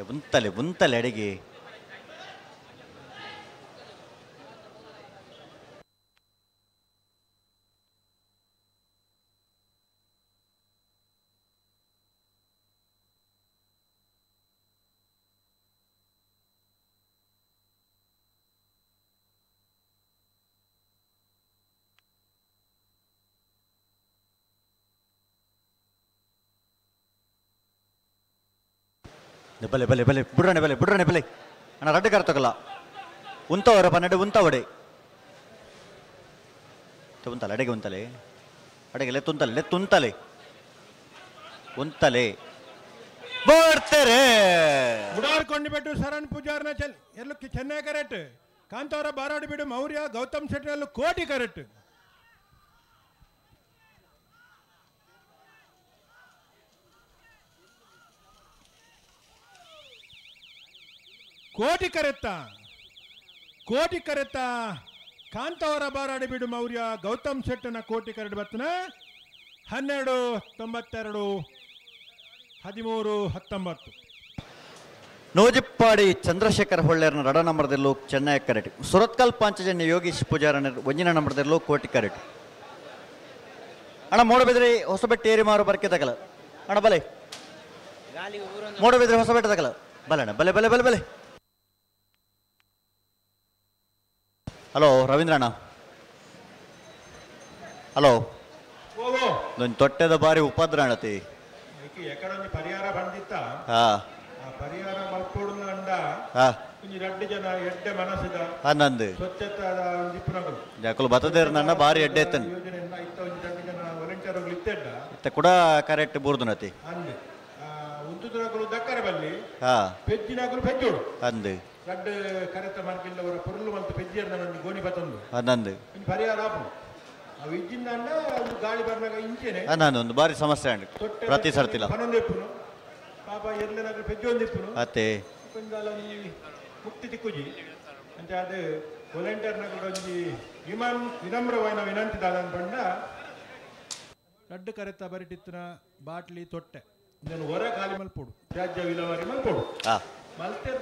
ಉಂತಲೆ ಉಂತಲೆ ಅಡಿಗೆ ಬಲೆ ಬಲೆ ಬಲೆ ಬುಡ್ರಣೆ ಬಲೆ ಬುಡ್ರಣೆ ಬಲೆ ಅಣ್ಣ ರಡ್ಡು ಕರ್ತಕಲ್ಲ ಉಂತವರ ಪನ್ನೆರಡು ಉಂತವಡೆ ಉಂತಲೆ ಅಡೆಗೆ ಉಂತಲೆ ಅಡೆಗೆ ಲೆತ್ತುಂತಲೆ ಲೆತ್ತುಂತಲೆ ಉಂತಲೆ ಬರ್ತಾರೆ ಮುಡಾರ್ಕೊಂಡಿಬಿಟ್ಟು ಶರಣ್ ಪೂಜಾರ್ನ ಚೆಲ್ ಎಲ್ಲೂ ಚೆನ್ನೈ ಕರೆಕ್ಟ್ ಕಾಂತಾವರ ಬಾರಾಡಿ ಬಿಡು ಮೌರ್ಯ ಗೌತಮ್ ಶೆಟ್ಟಿನಲ್ಲೂ ಕೋಟಿ ಕರೆಕ್ಟ್ ಕೋಟಿ ಕರೆತ್ತ ಕೋಟಿ ಕರೆತ್ತ ಕಾಂತಾವರ ಬಾರಾಡಿ ಬಿಡು ಮೌರ್ಯ ಗೌತಮ್ ಶೆಟ್ಟನ ಕೋಟಿ ಕರೆಡು ಬರ್ತನ 12 92 13 19. ನೋಜಿಪ್ಪಾಡಿ ಚಂದ್ರಶೇಖರ್ ಹೊಳ್ಳೆರ್ನ ರಡ ನಂಬರ್ದಲ್ಲೂ ಚೆನ್ನೈ ಕರೆಟ್ ಸುರತ್ಕಲ್ ಪಾಂಚಜನ್ಯ ಯೋಗೀಶ್ ಪೂಜಾರನ ಒಂಜಿನ ನಂಬರ್ದಲ್ಲೂ ಕೋಟಿ ಕರೆಟ್ ಅಣ್ಣ ಮೂಡಬಿದ್ರಿ ಹೊಸಬೆಟ್ಟು ಏರಿ ಮಾರು ಬರ್ಕೆ ತಗಲ ಅಣ್ಣ ಬಲೆ ಮೂಡಬಿದ್ರಿ ಹೊಸಬೆಟ್ಟು ತಗಲ ಬಲೆ ಅಣ್ಣ ಬಲೆ ಬಲೆ ಬಲೆ ಬಲೆ ಹಲೋ ರವೀಂದ್ರಣ್ಣ ಹಲೋ ಒಂದು ತೊಟ್ಟೆದ ಬಾರಿ ಉಪದ್ರ ಅಣ್ಣತಿ ಪರಿಹಾರ ಬಂದಿತ್ತ ಪರಿಹಾರ ಮಲ್ಪೋಡುಂಡ ರಡ್ಡು ಜನ ಎಡ್ಡೆ ಮನಸ್ಸಿದ ನಂದು ಸ್ವಚ್ಛತಾದ ಒಂಜಿ ಜಕುಲು ಬತ್ತದೇರ್ ನನ್ನ ಬಾರಿ ಎಡ್ಡೆ ಎತ್ತನ್ ಯೋಜನೆ ಇತ್ತ ಒಂಜಿ ರಡ್ಡು ಜನ ವಾಲಂಟಿಯರ್ ಇತ್ತೆಡ್ಡ ಇತ್ತ ಕೂಡ ಕರೆಕ್ಟ್ ಬೂರ್ದು ನತಿ ಅಂದೆ ಉಂತುದನಕುಲು ದಕ್ಕರೆ ಬಲ್ಲಿ ಪೆಜ್ಜಿನಕುಲು ಪೆಜ್ಜೋಡು ಅಂದು ರಡ್ಡು ಕರೆತ ಮಾರ್ಕಿಲ್ಲವರ ಪೊರುಲು ಮತ್ತು ಪೆಜ್ಜಿಯರ್ನ ಒಂಜಿ ಗೋಣಿ ಬತ್ತೊಂದು ನಂದು ಒಂಜಿ ಪರಿಹಾರ ಆಪುಂಡು ಅವು ಇಜ್ಜಿಂದ ಒಂದು ಗಾಳಿ ಬರ್ನಾಗ ಇಂಚೆನೆ ನಾನು ಒಂದು ಬಾರಿ ಸಮಸ್ಯೆ ಅಂಡ್ ಪ್ರತಿ ಸರ್ತಿಲ ಪನೊಂದು ಇಪ್ಪುನು ಪಾಪ ಎರ್ಲೆನಾಗ್ಲು ಪೆಜ್ಜೊಂದು ಇಪ್ಪುನು ಅತ್ತೆ ಒಂಜಾಲ ಒಂಜಿ ಮುಕ್ತಿ ತಿಕ್ಕುಜಿ ಅಂಚ ಅದು ವಾಲಂಟಿಯರ್ನಕುಲು ಒಂಜಿ ವಿಮಾನ್ ವಿನಮ್ರವಾಯಿನ ವಿನಂತಿ ದಾದನ್ ಪಂಡ ರಡ್ಡು ಕರೆತ ಬರಿಟಿತ್ತಿನ ಬಾಟ್ಲಿ ತೊಟ್ಟೆ ಇದನ್ನು ಹೊರ ಖಾಲಿ ಮಲ್ಪೋಡು ರಾಜ್ಯ ವಿಲವಾರಿ ಮಲ್ಪೋಡು ಮಲ್ತೆರ್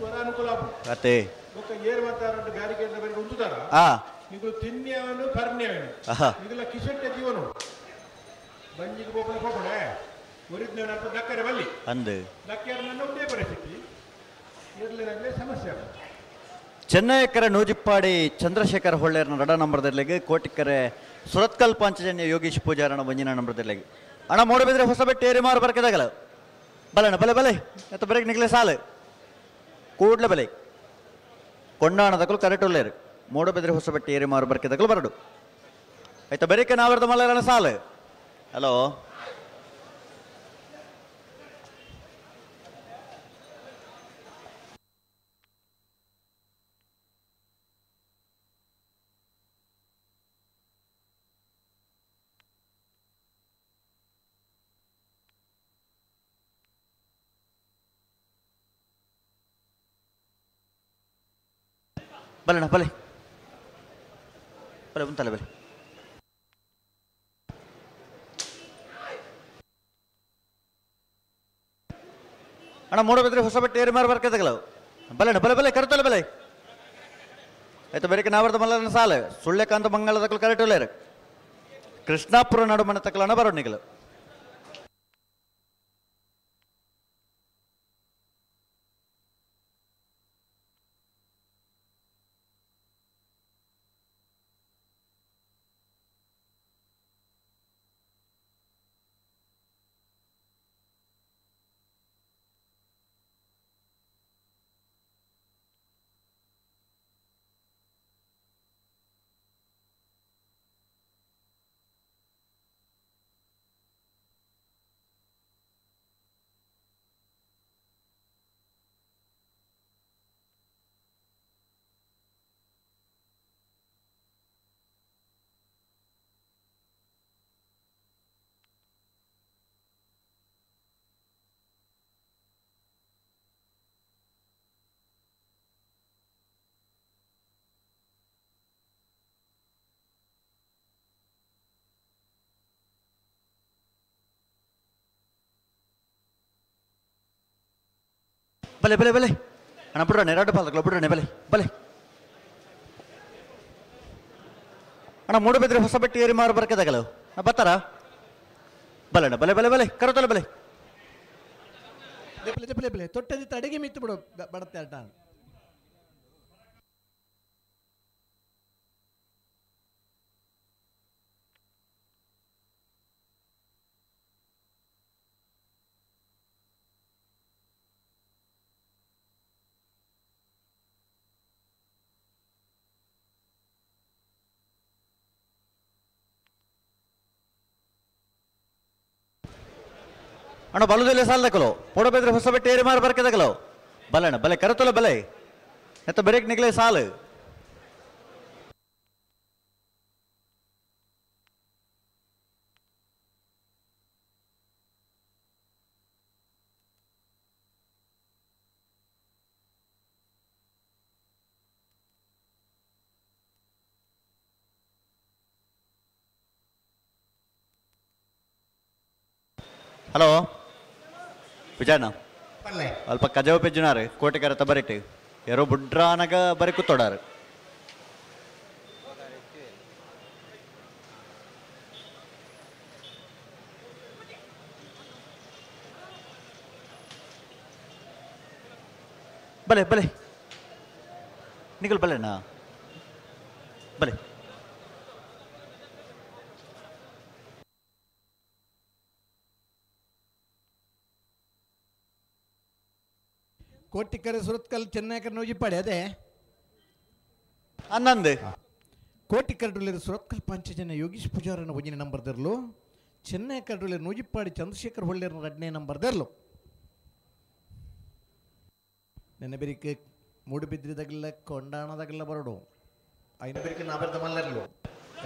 ವರ ಅನುಕೂಲ ಆಪುಂಡು ಅತ್ತೆ ಬೊಕ್ಕ ಏರ್ ಮಾತ ರಡ್ಡು ಬ್ಯಾರಿಕೇಡ್ ಬರಿ ಉಂತುದಾರ ನಿಗುಲು ತಿನ್ನಿಯವನು ಪರ್ಣ್ಯವನು ನಿಗುಲ ಕಿಶೆಟ್ಟ ಜೀವನು ಬಂಜಿಗೆ ಬೋಪನ ಹೋಗೋಣ ಒರಿದ್ನವನ ದಕ್ಕರೆ ಬಲ್ಲಿ ಅಂದು ದಕ್ಕರೆ ಉಂದೇ ಪರಿಸ್ಥಿತಿ ಇರ್ಲಿನಾಗಲೇ ಸಮಸ್ಯೆ ಆಗುತ್ತೆ. ಚೆನ್ನೈಕರ ನೂಜಿಪ್ಪಾಡಿ ಚಂದ್ರಶೇಖರ್ ಹೊಳ್ಳೇರ್ನ ರಡ ನಂಬರ್ದಲ್ಲಿಗೆ ಕೋಟಿಕ್ಕರೆ ಸುರತ್ಕಲ್ ಪಾಂಚಜನ್ಯ ಯೋಗೀಶ್ ಪೂಜಾರಣ ಒಂಜಿನ ನಂಬರ್ದಲ್ಲಿಗೆ ಅಣ್ಣ ಮೂಡಬಿದ್ರೆ ಹೊಸಬೆಟ್ಟು ಏರಿ ಮಾರು ಬರ್ಕದಾಗಲ ಬಲಣ್ಣ ಬಲೆ ಬಲೆ ಎತ್ತ ಬರೆಗೆ ನಿಗ್ಲೆ ಸಾಲು ಕೂಡ್ಲೆ ಬಲೆ ಕೊಂಡಾಣದಕ್ಕಲು ಕರೆಟುಲ್ಲೇರು ಮೂಡಬಿದ್ರೆ ಹೊಸಬೆಟ್ಟು ಏರಿ ಮಾರು ಬರ್ಕೆದಕ್ಕಲು ಬರಡು ಆಯ್ತಾ ಬರೀಕೆ ನಾವರ್ದ ಮಲ್ಲರಣ ಸಾಲು. ಹಲೋ ಬಲಣ್ಣ ಬಲೆ ಬಲೆ ಉಂಟಲ್ಲ ಬಲೆ. ಅಣ್ಣ ಮೂಡಬಿದ್ರೆ ಹೊಸಬೆಟ್ಟು ಏರಿ ಮಾರು ಬರ್ಕದಗಲ ಬಲಣ್ಣ ಬಲೆ ಬಲೆ ಕರ್ತಲ್ಲ ಬಲೆ ಆಯ್ತು ಬೇರೆ ನಾವರ್ದ ಮಲ್ಲನ ಸಾಲ ಸುಳ್ಳೆಕಾಂತ ಮಂಗಳದಕ್ಕಲು ಕರೆಟುಲ್ಲೇರು ಕೃಷ್ಣಾಪುರ ನಡುಮನೆ ತಕ್ಕಲಣ್ಣ ಬರೋಣ ನಿಗಲು. ಬಲೆ ಬಲೆ ಬಲೆ ಅಣ್ಣ ಬಿಡ್ರಣೆ ಎರಡು ಪಾಲಕಲ್ಲ ಬಿಡ್ರಣೆ ಬಲೆ ಬಲೆ ಅಣ್ಣ ಮೂಡಬಿದ್ರೆ ಹೊಸಬೆಟ್ಟು ಏರಿ ಮಾರು ಬರ್ಕದಾಗಲ್ಲ ಬರ್ತಾರ ಬಲಣ್ಣ ಬಲೆ ಬಲೆ ಬಲೆ ಕರತಲ್ಲ ಬಲೆ ಬಲೆ ಬಲೆ ತೊಟ್ಟದಿತ್ತು ಅಡಿಗೆ ಮಿತ್ತು ಬಿಡು ಬಡತ್ತೆ ಅಡ್ಡ. ಅಣ್ಣ ಬಲುದಿಲ್ಲ ಸಾಲದಕ್ಕಲು ಪೊಡಬೇದ್ರೆ ಹೊಸಬೆಟ್ಟು ಏರಿ ಮಾರು ಬರ್ಕದಕಲು ಬಲಣ್ಣ ಬಲೆ ಕರತಲ್ಲ ಬಲೆ ಎತ್ತ ಬೆರೆಕ್ ನಿಗ್ಲೆ ಸಾಲು. ಹಲೋ ವಿಜಯಣ್ಣ ಅಲ್ಪ ಕಜವ ಪೆಜ್ಜುನಾರು ಕೋಟೆಕರ ತಬರಿಟ್ಟು ಯಾರೋ ಬುಡ್ರಾನಗ ಬರಿ ಕೂತೋಡಾರು. ಬಲೆ ಬಲೆ ನಿಗಲ್ ಬಲೆಣ್ಣ ಬಲೆ. ಕೋಟಿಕರೆ ಸುರತ್ಕಲ್ ಚೆನ್ನೈಕರ್ ನೂಜಿಪ್ಪಾಡಿ ಅದೇ ಹನ್ನೊಂದು ಕೋಟಿಕರಡುಲಿರು ಸುರತ್ಕಲ್ ಪಾಂಚಜನ್ಯ ಯೋಗೀಶ್ ಪೂಜಾರನ ಒಂದನೇ ನಂಬರ್ದಿರಲು, ಚೆನ್ನೈ ಕರಡುಲಿರು ನೂಜಿಪ್ಪಾಡಿ ಚಂದ್ರಶೇಖರ್ ಹೊಳ್ಳೇರನ ಎರಡನೇ ನಂಬರ್ದಿರಲು. ನೆನ್ನೆ ಬೆರಿಕೆ ಮೂಡುಬಿದ್ರಿದಾಗಲ್ಲ ಕೊಂಡಾಣದಾಗಲ್ಲ ಬರಡು ಐನ ಬೆರಿಕೆ ನಾಬರ್ದ ಮಲ್ಲರ್ಲು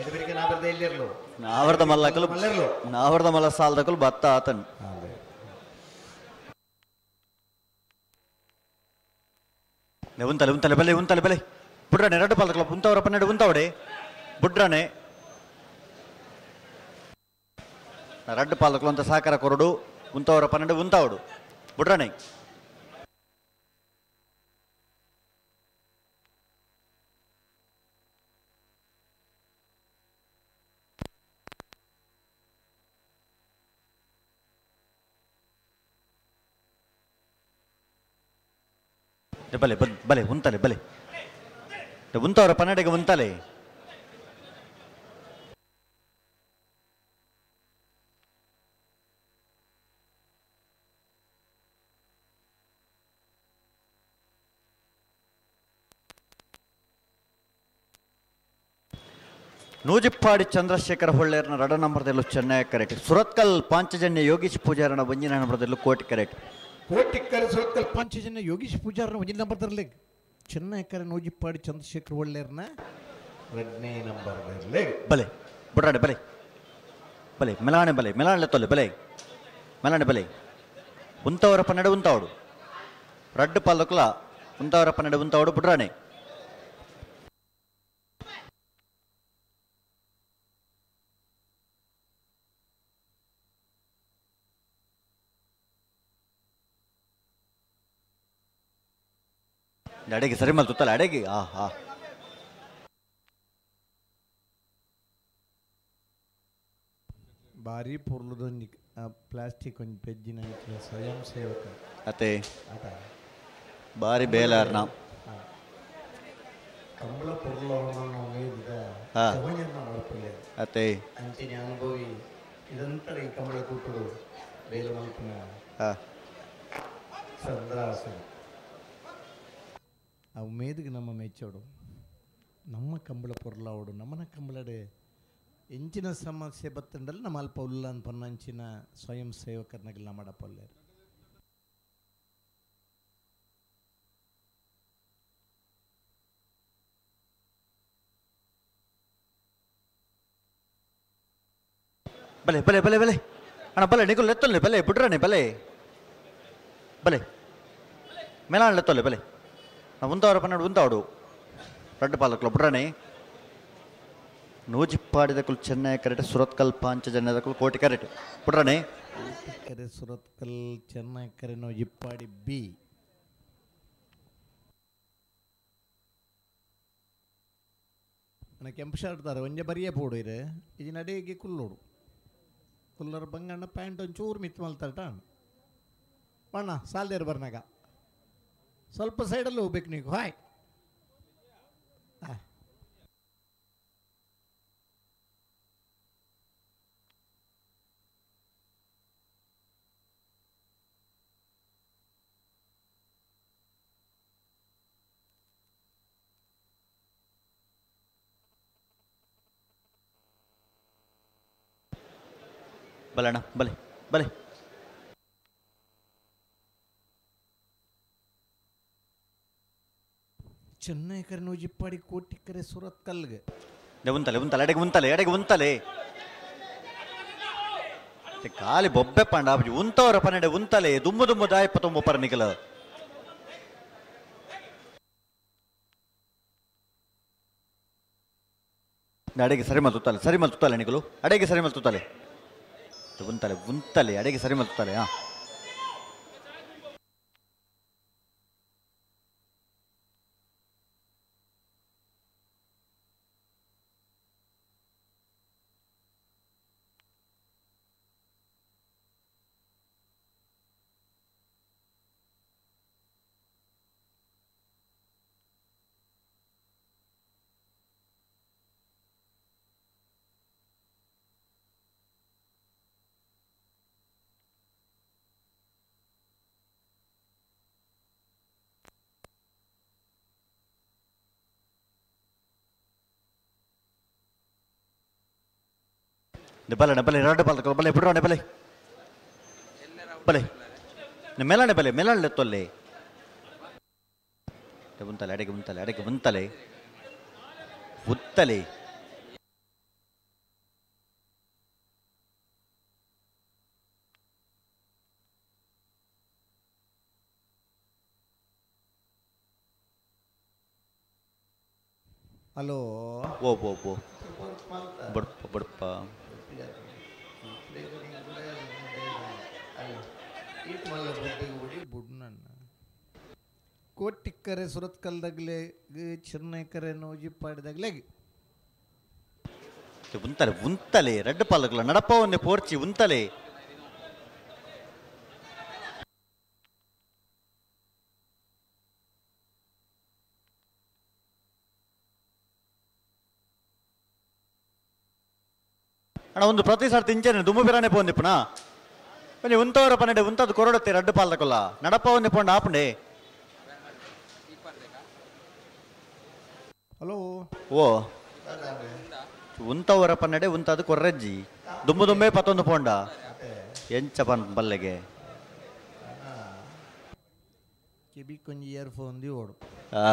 ಐದು ಬೆರಿಕೆ ನಾಬರ್ದ ಎಲ್ಲಿರ್ಲು ನಾವರ್ದ ಮಲ್ಲಕಲು ಮಲ್ಲರ್ಲು ನಾವರ್ದ ಮಲ್ಲ ಸಾಲದಕಲು ಬತ್ತ ಆತನ್. ಉಂತಲೆ ಉಂತಲೆ ಬಲೆ ಉಂತಲೆ ಬಲೆ ಬುಡ್ರಾಣೆ ಎರಡು ಪಾಲಕಲ ಉಂತವರ ಪನ್ನೆರಡು ಉಂತವಡೆ ಬುಡ್ರಾಣೆ ರಡ್ಡು ಪಾಲಕಲು ಅಂತ ಸಾಕಾರ ಕೊರಡು ಉಂತವರ 12 ಉಂತಾವಡು ಬುಡ್ರಾಣೆ. ಬಲೆ ಬಲೆ ಉಂತಲೆ ಬಲೆ ಉಂತವರ ಪನ್ನಡೆಗೆ ಉಂತಲೆ. ನೂಜಿಪ್ಪಾಡಿ ಚಂದ್ರಶೇಖರ ಹೊಳ್ಳೇರ್ನ ರಡ ನಂಬರ್ದಲ್ಲೂ ಚೆನ್ನೈ ಕರೆಕ್ಟ್. ಸುರತ್ಕಲ್ ಪಾಂಚಜನ್ಯ ಯೋಗೀಶ್ ಪೂಜಾರನ ಒಂಜಿನ ನಂಬರ್ದಲ್ಲೂ ಕೋಟಿ ಕರೆಕ್ಟ್. ಕೋಟಿ ಕರೆ ಸುರತ್ಕಲ್ ಪಾಂಚಜನ್ಯ ಯೋಗೀಶ್ ಪೂಜಾರನ ಒಂಜಿನ ನಂಬರ್ದಲ್ಲಿ ಚೆನ್ನೈ ಕರೆ ನೂಜಿಪ್ಪಾಡಿ ಚಂದ್ರಶೇಖರ ಹೊಳ್ಳೇರ್ನ ಎರಡನೇ ನಂಬರ್ದಲ್ಲಿ. ಬಲೆ ಬುಡ್ರಾಡೆ ಬಲೆ ಬಲೆ ಮೆಲಾಣೆ ಬಲೆ ಮೆಲಾಣೆ ತೊಲೆ ಬಲೆ ಮೆಲಾಣೆ ಬಲೆ ಉಂತವರ ಪನ್ನಡೆ ಉಂತಾವಡು ರಡ್ಡು ಪಾಲುಕುಲ ಉಂತವರ ಪನ್ನಡೆ ಉಂತಾವಡು ಬುಡ್ರಾಣೆ. ಅಡೆಗೆ ಸರಿ ಮಲ್ತುತ್ತಲ್ಲ ಅಡೆಗೆ. ಆ ಹಾ ಭಾರಿ ಪೊರ್ಲುದೊಂಜಿ ಪ್ಲಾಸ್ಟಿಕ್ ಒಂಜಿ ಪೆಜ್ಜಿನ ಸ್ವಯಂ ಸೇವಕ ಅತ್ತೆ ಬಾರಿ ಬೇಲಾರ್ನ ಕಂಬಳ ಪೊರ್ಲ ಅತ್ತೆ ಅಂಚಿನ ಅನುಭವಿ ನಿರಂತರ ಈ ಕಂಬಳ ಕೂಟುಡು ಬೇಲೆ ಮಲ್ಪುನ ಸಂದ್ರಾಸ ಆ ಉಮೇದಿಗೆ ನಮ್ಮ ಮೆಚ್ಚೋಡು ನಮ್ಮ ಕಂಬಳ ಪೊರ್ಲಾವಡು ನಮ್ಮನ ಕಂಬಳಡೆ ಎಂಚಿನ ಸಮಸ್ಯೆ ಬತ್ತಂಡಲ್ಲಿ ನಮ್ಮ ಅಲ್ಪ ಉಲ್ಲ ಅಂತ ಪನ್ನಂಚಿನ ಸ್ವಯಂ ಸೇವಕರನ್ನಾಗೆಲ್ಲ ಮಾಡಪಲ್ಲೇರು. ಬಲೆ ಬಲೆ ಬಲೆ ಬಲೆ ಅಣ್ಣ ಬಲೆ ನಿಗುಲ್ ಎತ್ತೊಲ್ಲೆ ಬಲೆ ಬುಡ್ರಾಣೆ ಬಲೆ ಬಲೆ ಮೇಲಾಣ್ ಎತ್ತೊಲ್ಲೆ ಬಲೆ ಉಂತವರ ಪನ್ನಡು ಉಂತಾವಡು ರಡ್ಡು ಪಾಲಕ್ಲ ಬುಡ್ರಾಣೆ. ನೂಜಿಪ್ಪಾಡಿದಕುಲು ಚೆನ್ನೈ ಕರೆಟ್ ಸುರತ್ಕಲ್ ಪಾಂಚಜನ್ಯದಕುಲು ಕೋಟಿ ಕರೆಟ್ ಬುಡ್ರಾಣೆ. ಕರೆ ಸುರತ್ಕಲ್ ಚೆನ್ನೈ ಕರೆ ನೂಜಿಪ್ಪಾಡಿ ಬಿ. ಅಣ್ಣ ಕೆಂಪು ಶರ್ಟ್ ತಾರೆ ಒಂಜೆ ಬರಿಯೇ ಪೋಡು ಇರು ಇದು ನಡೆಗೆ ಕುಲ್ಲೋಡು ಕುಲ್ಲರ ಬಂಗಣ್ಣ ಪ್ಯಾಂಟ್ ಒಂಚೂರು ಮಿತ್ ಮಲ್ತಾಟ ಬಣ್ಣ ಸಾಲ್ದೇರು ಬರ್ನಾಗ ಸ್ವಲ್ಪ ಸೈಡಲ್ಲಿ ಹೋಗ್ಬೇಕು ನೀವು. ಹಾಯ್ ಬಲೆ ಅಣ್ಣ ಬಲೆ ಬಲೆ. ಚೆನ್ನೈ ಕರೆ ನೂಜಿಪ್ಪಾಡಿ ಕೋಟಿ ಕರೆ ಸುರತ್ಕಲ್ಗೆ ಉಂತಲೆ ಉಂತಲೆ ಅಡೆಗೆ ಉಂತಲೆ ಅಡೆಗೆ ಉಂತಲೆ ಖಾಲಿ ಬೊಬ್ಬೆ ಪಾಂಡ ಉಂತವರ ಪನ್ನಡೆ ಉಂತಲೆ ದುಮ್ಮು ದುಮ್ಮು ದಾಯಪ್ಪ ತುಂಬು ಪರನಿಕಲ. ಅಡೆಗೆ ಸರಿ ಮಲ್ತುತ್ತಲೆ ಸರಿ ಮಲ್ತುತ್ತಲೆ ನಿಕಲು ಅಡೆಗೆ ಸರಿ ಮಲ್ತುತ್ತಲೆ ಉಂತಲೆ ಉಂತಲೆ ಅಡೆಗೆ ಸರಿ ಮಲ್ತುತ್ತಲೆ. ಹಾ ಬಲೆ ಬಲೆ ಎರಡು ಬಾಲ್ ಬಲೆ ಬಿಡ್ರೋಣೆ ಬಲೆ ಬಲೆ ಮೇಲಾಣೆ ಬಲೆ ಮೇಲಾಣೆ ತೊಲ್ಲೆ ಉಂತಲೆ ಅಡೆಗೆ ಉಂತಲೆ ಅಡೆಗೆ ಉಂತಲೆ ಉತ್ತಲೆ. ಹಲೋ ಓ ಓ ಓ ಬಡಪ್ಪ ಬಡಪ್ಪ ಕೋಟಿಕ್ಕರೆ ಸುರತ್ಕಲ್ದಾಗ್ಲೆ ಚೆನ್ನೈ ಕರೆ ನೂಜಿಪ್ಪಾಡಿದಾಗ್ಲೆ ಉಂತಲೆ ಉಂತಲೆ ರಡ್ಡು ಪಾಲಕ್ಲ ನಡಪವನ್ನೇ ಪೋರ್ಚಿ ಉಂತಲೆ. ಅಣ್ಣ ಒಂದು ಪ್ರತಿ ಸರ್ತಿ ಇಂಚನೆ ದುಮ್ಮು ಬಿರಾನೆ ಪೋಂದಿಪ್ಪುನಾ ಒಂಜಿ ಉಂತವರ ಪನ್ನಡೆ ಉಂತದ ಕೊರಡತ್ತೆ ರಡ್ಡು ಪಾಲ್ದಕೊಲ್ಲ ನಡಪ ಒಂದಿ ಪೋಂಡ ಆಪುಂಡೆ. ಹಲೋ ಓ ಉಂತವರ ಪನ್ನಡೆ ಉಂತದು ಕೊರ್ರಜ್ಜಿ ದುಮ್ಮು ದುಂಬೆ ಪತ್ತೊಂದು ಪೋಂಡ ಎಂಚ ಪನ್ ಬಲ್ಲೆಗೆ ಕಿಬಿ ಕೊಂಜಿ ಇಯರ್ಫೋನ್ the ಓಡು ಹಾ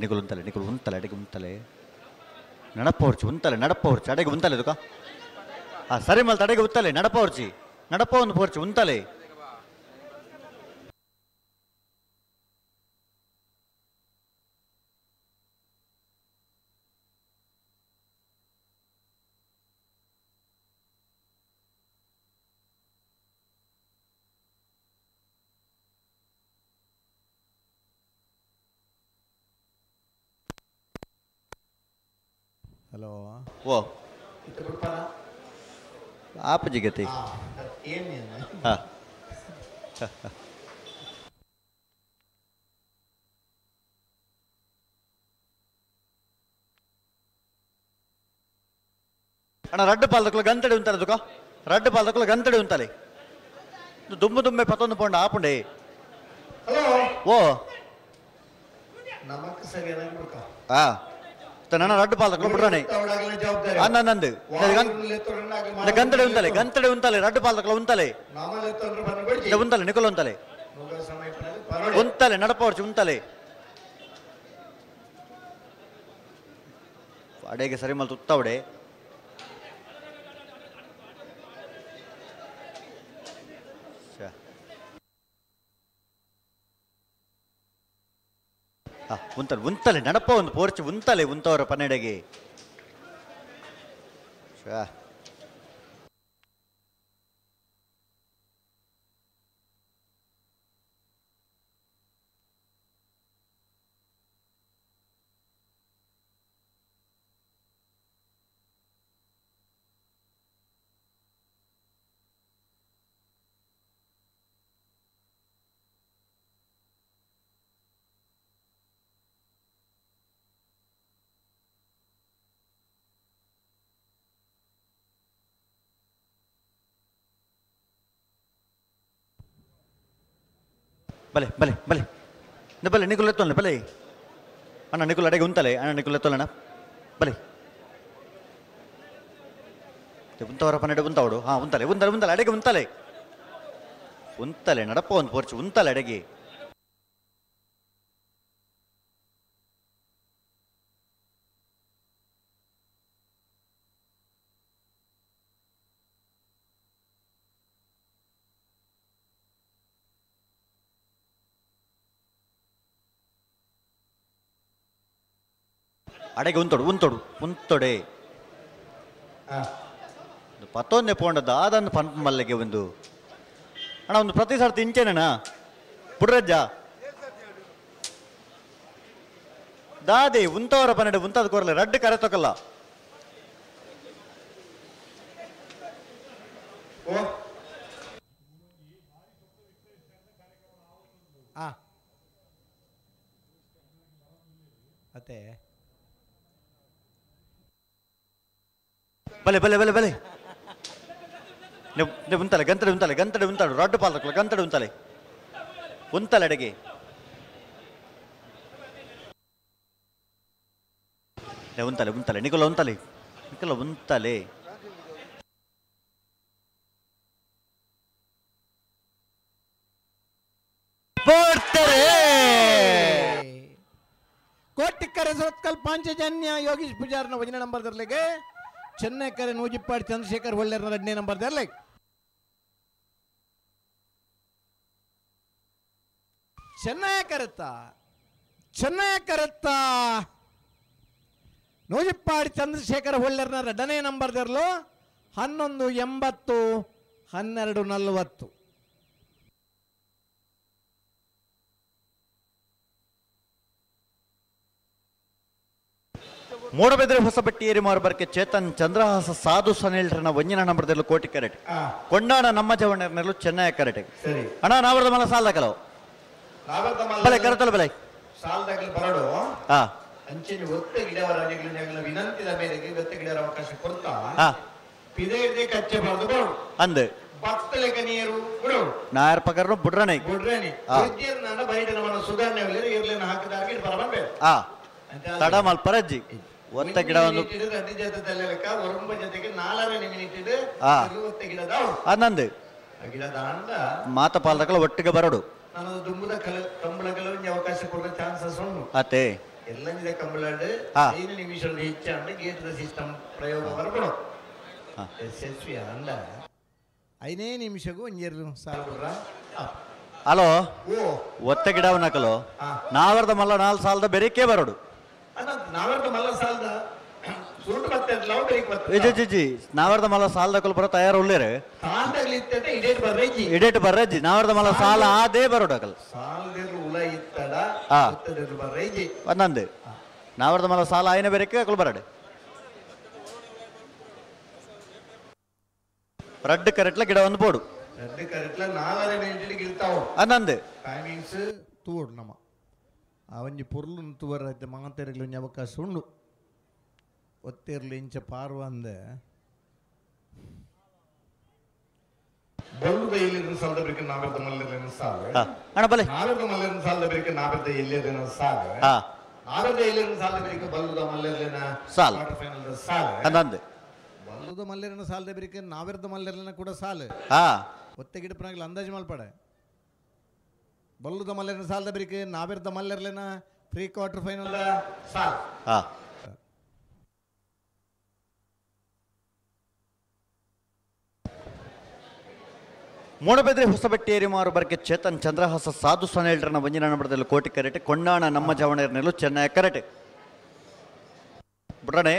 ನಿಕುಲು ಉಂತಲೆ ನಿಕುಲು ಉಂತಲೆ ಅಡಿಗೆ ಉಂತಲೆ ನಡಪ ಹೊರ್ಚಿ ಉಂತಲೆ ನಡಪ ಹೊರ್ಚಿ ಅಡಿಗೆ ಉಂತಲೆ ತುಕ. ಹಾಂ ಸರಿ ಮಲ್ತ ಅಡಿಗೆ ಉತ್ತಲೆ ನಡಪ ಹೊರ್ಚಿ ನಡಪ ಒಂದು ಪೋರ್ಚಿ ಉಂತಲೆ. ಹಲೋ ಓ ಆಪಜಿ ಗತಿ. ಹಾಂ ಅಣ್ಣ ರಡ್ಡು ಪಾಲ್ದಕ್ಕಲ ಗಂತಡಿ ಉಂತಲೆ ತುಕ ರಡ್ಡು ಪಾಲ್ದಕ್ಕಲ ಗಂತಡಿ ಉಂತಲೆ ದುಮ್ಮು ದುಮ್ಮೆ ಪತ್ತೊಂದು ಪೋಂಡ ಆಪುಂಡೆ. ಓ ಹಾಂ ನನ್ನ ರಡ್ಡು ಪಾಲ್ದಕ್ಕಲ ಬಿಡ್ರಾಣೆ ನಂದು ಗಂತಡೆ ಉಂತಲೆ ಗಂತಡೆ ಉಂತಲೆ ರಡ್ಡು ಪಾಲ್ದಕ್ಕಲ ಉಂತಲೆ ಉಂತಲೆ ನಿಕೊಲ ಉಂತಲೆ ಉಂತಲೆ ನಡಪ ಹೊರ್ಚಿ ಉಂತಲೆ ಅಡೆಗೆ ಸರಿ ಮಲ್ತು ಉತ್ತವಡೆ. ಉಂತಲೆ ಉಂತಲೆ ನಡಪ ಒಂದು ಪೋರ್ಚಿ ಉಂತಲೆ ಉಂತವರ ಪನ್ನೆಡೆಗೆ. ಬಲೆ ಬಲೆ ಬಲೆ ಬಲೆ ನಿಕುಲ್ ಎತ್ತೊಲ್ಲ ಬಲೆ ಅಣ್ಣ ನಿಕುಲ್ ಅಡೆಗೆ ಉಂತಲೆ ಅಣ್ಣ ನಿಕುಲ್ ಎತ್ತೊಲ್ಲಣ್ಣ ಬಲೆ ಉಂತವರ ಪನ್ನೆರಡು ಉಂತವಡು. ಹಾಂ ಉಂತಲೆ ಉಂತಲೆ ಉಂತಲೆ ಅಡೆಗೆ ಉಂತಲೆ ಉಂತಲೆ ನಡಪ ಒಂದು ಪೋರ್ಚು ಉಂತಲೆ ಅಡೆಗೆ. ಅಡೆಗೆ ಉಂತೊಡು ಉಂತೊಡು ಉಂತೊಡೆ ಪತ್ತೊಂದೆ ಪೋಂಡ ದಾದನ್ನು ಪನ್ಪ ಮಲ್ಲಿಗೆ ಒಂದು ಅಣ್ಣ ಒಂದು ಪ್ರತಿ ಸರ್ತಿ ಇಂಚೇನಣ್ಣ ಪುಡ್ರಜ್ಜ ದಾದೆ ಉಂತವರ ಪನ್ನೆರಡು ಉಂತದ ಕೊರಲೆ ರಡ್ಡು ಕರೆ ತೊಕಲ್ಲ. ಅತ್ತೆ ಬಲೆ ಬಲೆ ಬಲೆ ಬಲೆ ಉಂತಲೆ ಗಂತಡೆ ಉಂತಲೆ ಗಂತಡೆ ಉಂತಾಡು ರಡ್ಡು ಪಾಲ್ದಕ್ಕಲ ಗಂತಡೆ ಉಂತಲೆ ಉಂತಲೆ ಅಡೆಗೆ. ಉಂತಲೆ ಉಂತಲೆ ನಿಕೊಲ ಉಂತಲೆ ನಿಕೊಲ ಉಂತಲೆ ಕೋಟಿಕ್ಕರೆ ಸೊತ್ಕಲ್ ಪಾಂಚಜನ್ಯ ಯೋಗೀಶ್ ಪೂಜಾರ್ನ ಒಂದನೇ ನಂಬರ್ ದರ್ಲೆಗೆ ಚೆನ್ನೈ ಕರೆ ನೂಜಿಪ್ಪಾಡಿ ಚಂದ್ರಶೇಖರ್ ಒಳ್ಳೆಯರ್ನ ಎರಡನೇ ನಂಬರ್ ದರ್ಲೆಗೆ. ಚೆನ್ನೈ ಕರೆತ್ತ ಚೆನ್ನೈ ಕರೆತ್ತ ನೂಜಿಪ್ಪಾಡಿ ಚಂದ್ರಶೇಖರ್ ಹೊಳ್ಳೆರ್ನ ಎರಡನೇ ನಂಬರ್ ದರ್ಲು 11:80 12:40. ಮೂಡಬೆದ್ರೆ ಹೊಸಬಟ್ಟಿ ಏರಿಮಾರು ಬರ್ಕೆ ಚೇತನ್ ಚಂದ್ರಹಾಸ ಸಾಧು ಸನಿಲ್ರನ ಒಂಜಿನ ನಂಬರ್ದಲ್ಲೂ ಕೋಟಿ ಕರೆಟ್ ಕೊಂಡಾಣ ನಮ್ಮ ಜವಣ್ಣರ್ನಲ್ಲೂ ಚೆನ್ನೈ ಕರೆಟೆ ಸರಿ ಅಣ್ಣ ನಾವರದ ಮಲ್ಲ ಸಾಲದ ಕೆಲವು ಬಲೆ ಕರತಲ್ಲ ಬಲೆ ಸಾಲದಾಗಲಿ ಬರಡು ಹಾ ಅಂಚಿನ ಒತ್ತ ಗಿಡವರ ವಿನಂತಿದ ಮೇರೆಗೆ ಒತ್ತ ಗಿಡವರ ಅವಕಾಶ ಕೊಡ್ತಾ ಪಿದೆ ಕಚ್ಚೆ ಬರೆದು ಬರಡು ಅಂದ್ ಭಕ್ತಲೆಕ ನೀರು ಬಿಡು ನಾಯರ್ ಪಗರ್ನು ಬುಡ್ರನೆ ಬುಡ್ರನೆ ನನ್ನ ಬೈಟ ನಮ್ಮ ಸುಧಾರಣೆ ಇರ್ಲೇನ ಹಾಕಿದಾಗ ಬರಬೇಕು ಆ ತಡ ಮಲ್ಪರಜ್ಜಿ ಒತ್ತ ಗಿಡ ಒಂದು ರಡ್ಡಿ ಜೊತೆ ತಲೆಲೆಕ್ಕ ಒರಂಬ ಜೊತೆಗೆ ನಾಲ್ಕರ ಮಿನಿಟ್ ಒತ್ತ ಗಿಡದ ನಂದು ಗಿಡದ ಅಂಡ ಮಾತ ಪಾಲ್ದಕಲ ಒಟ್ಟಿಗೆ ಬರಡು ನಾನು ದುಂಬುದ ಕಲ ಕಂಬಳಗಳ ಅವಕಾಶ ಕೊಡೋ ಚಾನ್ಸಸ್ ಉಂಟು ಅತೆ ಎಲ್ಲ ಕಂಬಳಾಡು 5 ನಿಮಿಷ ಹೆಚ್ಚಾಂಡ ಗೇಟ್ ಸಿಸ್ಟಮ್ ಪ್ರಯೋಗ ಬರಬಡು ಯಶಸ್ವಿ ಅಂಡ 5 ನಿಮಿಷಗೂ ಒಂಜೆರಡು ಸಾವಿರ ಹಲೋ ಒತ್ತ ಗಿಡವನಕಲು ನಾವರ್ದ ಮಲ್ಲ 4 ಸಾಲದ ಬೆರಿಕೆ ಬರೋಡು ನಾವರ್ದ ಮಲ್ಲ ಸಾಲದ ಸುರುಟು ಮತ್ತೆ ಜಿ ಜಿ ನಾವರ್ದ ಮಲ್ಲ ಸಾಲದ ಕಲ್ ಬರೋ ತಯಾರು ಉಳ್ಳೇರು ಇಡೇಟ್ ಬರ್ರಜ್ಜಿ ನಾವರ್ದ ಮಲ್ಲ ಸಾಲ ಆದೇ ಬರೋಡು ಅಕಲ್ ಒಂದೊಂದು ನಾವರ್ದ ಮಲ್ಲ ಸಾಲ ಆಯ್ನ ಬೆರಿಕೆ ಅಕಲ್ ಬರಡು ರಡ್ಡು ಕರೆಟ್ಲ ಗಿಡ ಒಂದು ಬೋಡು ರಡ್ಡು ಕರೆಟ್ಲ 4 ಮಿನಿಟ್ ಗಿಲ್ತಾವು ಅಂದಂದು ಟೈಮಿಂಗ್ಸ್ ತೂಡು ನಮ್ಮ ಆ ಒಂಜಿ ಪೊರ್ಲು ತುವರ ಐತೆ ಮಾತೆರ್ಗ್ಲ ಒಂಜಿ ಅವಕಾಶ ಉಂಡು ಒತ್ತೇರ್ಲು ಇಂಚ ಪಾರ್ವ ಅಂದೆ ಬಲ್லுದ ಎಲ್ಲಿನ ಸಾಲದ ಬೇಕು ನಾವೆರ್ದ ಮಲ್ಲೆರ್ನ ಸಾಲ ಅಣ್ಣ ಬಲೆ ನಾವೆರ್ದ ಮಲ್ಲೆರ್ನ ಸಾಲದ ಬೇಕು ನಾವೆರ್ದ ಎಲ್ಲಿನ ಸಾಲ ನಾವೆರ್ದ ಎಲ್ಲಿನ ಸಾಲದ ಬೇಕು ಬಲ್ಲುದ ಮಲ್ಲೆರ್ನ ಸಾಲ ಕ್ವಾರ್ಟರ್ ಫೈನಲ್ ಸಾಲ ಅಂದಂದು ಬಲ್ಲುದ ಮಲ್ಲೆರ್ನ ಸಾಲದ ಬೇಕು ನಾವೆರ್ದ ಮಲ್ಲೆರ್ನ ಕೂಡ ಸಾಲ ಒತ್ತೆ ಗಿಡಪನಾಗಲ ಅಂದಾಜು ಮಲ್ಪಡೆ ಬಲ್ಲುದ ಮಲ್ಲೆರ್ನ ಸಾಲದ ಬೇಕು ನಾವೆರ್ದ ಮಲ್ಲೆರ್ಲೆನ ಪ್ರೀ ಕ್ವಾರ್ಟರ್ ಫೈನಲ್ ಸಾಲ ಮೂಡಬೆದ್ರೆ ಹೊಸಬಟ್ಟಿ ಏರಿಮಾರು ಬರ್ಕೆ ಚೇತನ್ ಚಂದ್ರಹಾಸ ಸಾಧು ಸನೇಲ್ರನ ಒಂಜಿನ ನಂಬರದಲ್ಲಿ ಕೋಟಿ ಕರೆಟೆ ಕೊಂಡಾಣ ನಮ್ಮ ಜವಣರ್ನೆಲ್ಲು ಚೆನ್ನೈ ಕರೆಟೆ ಬುಡ್ರಣೆ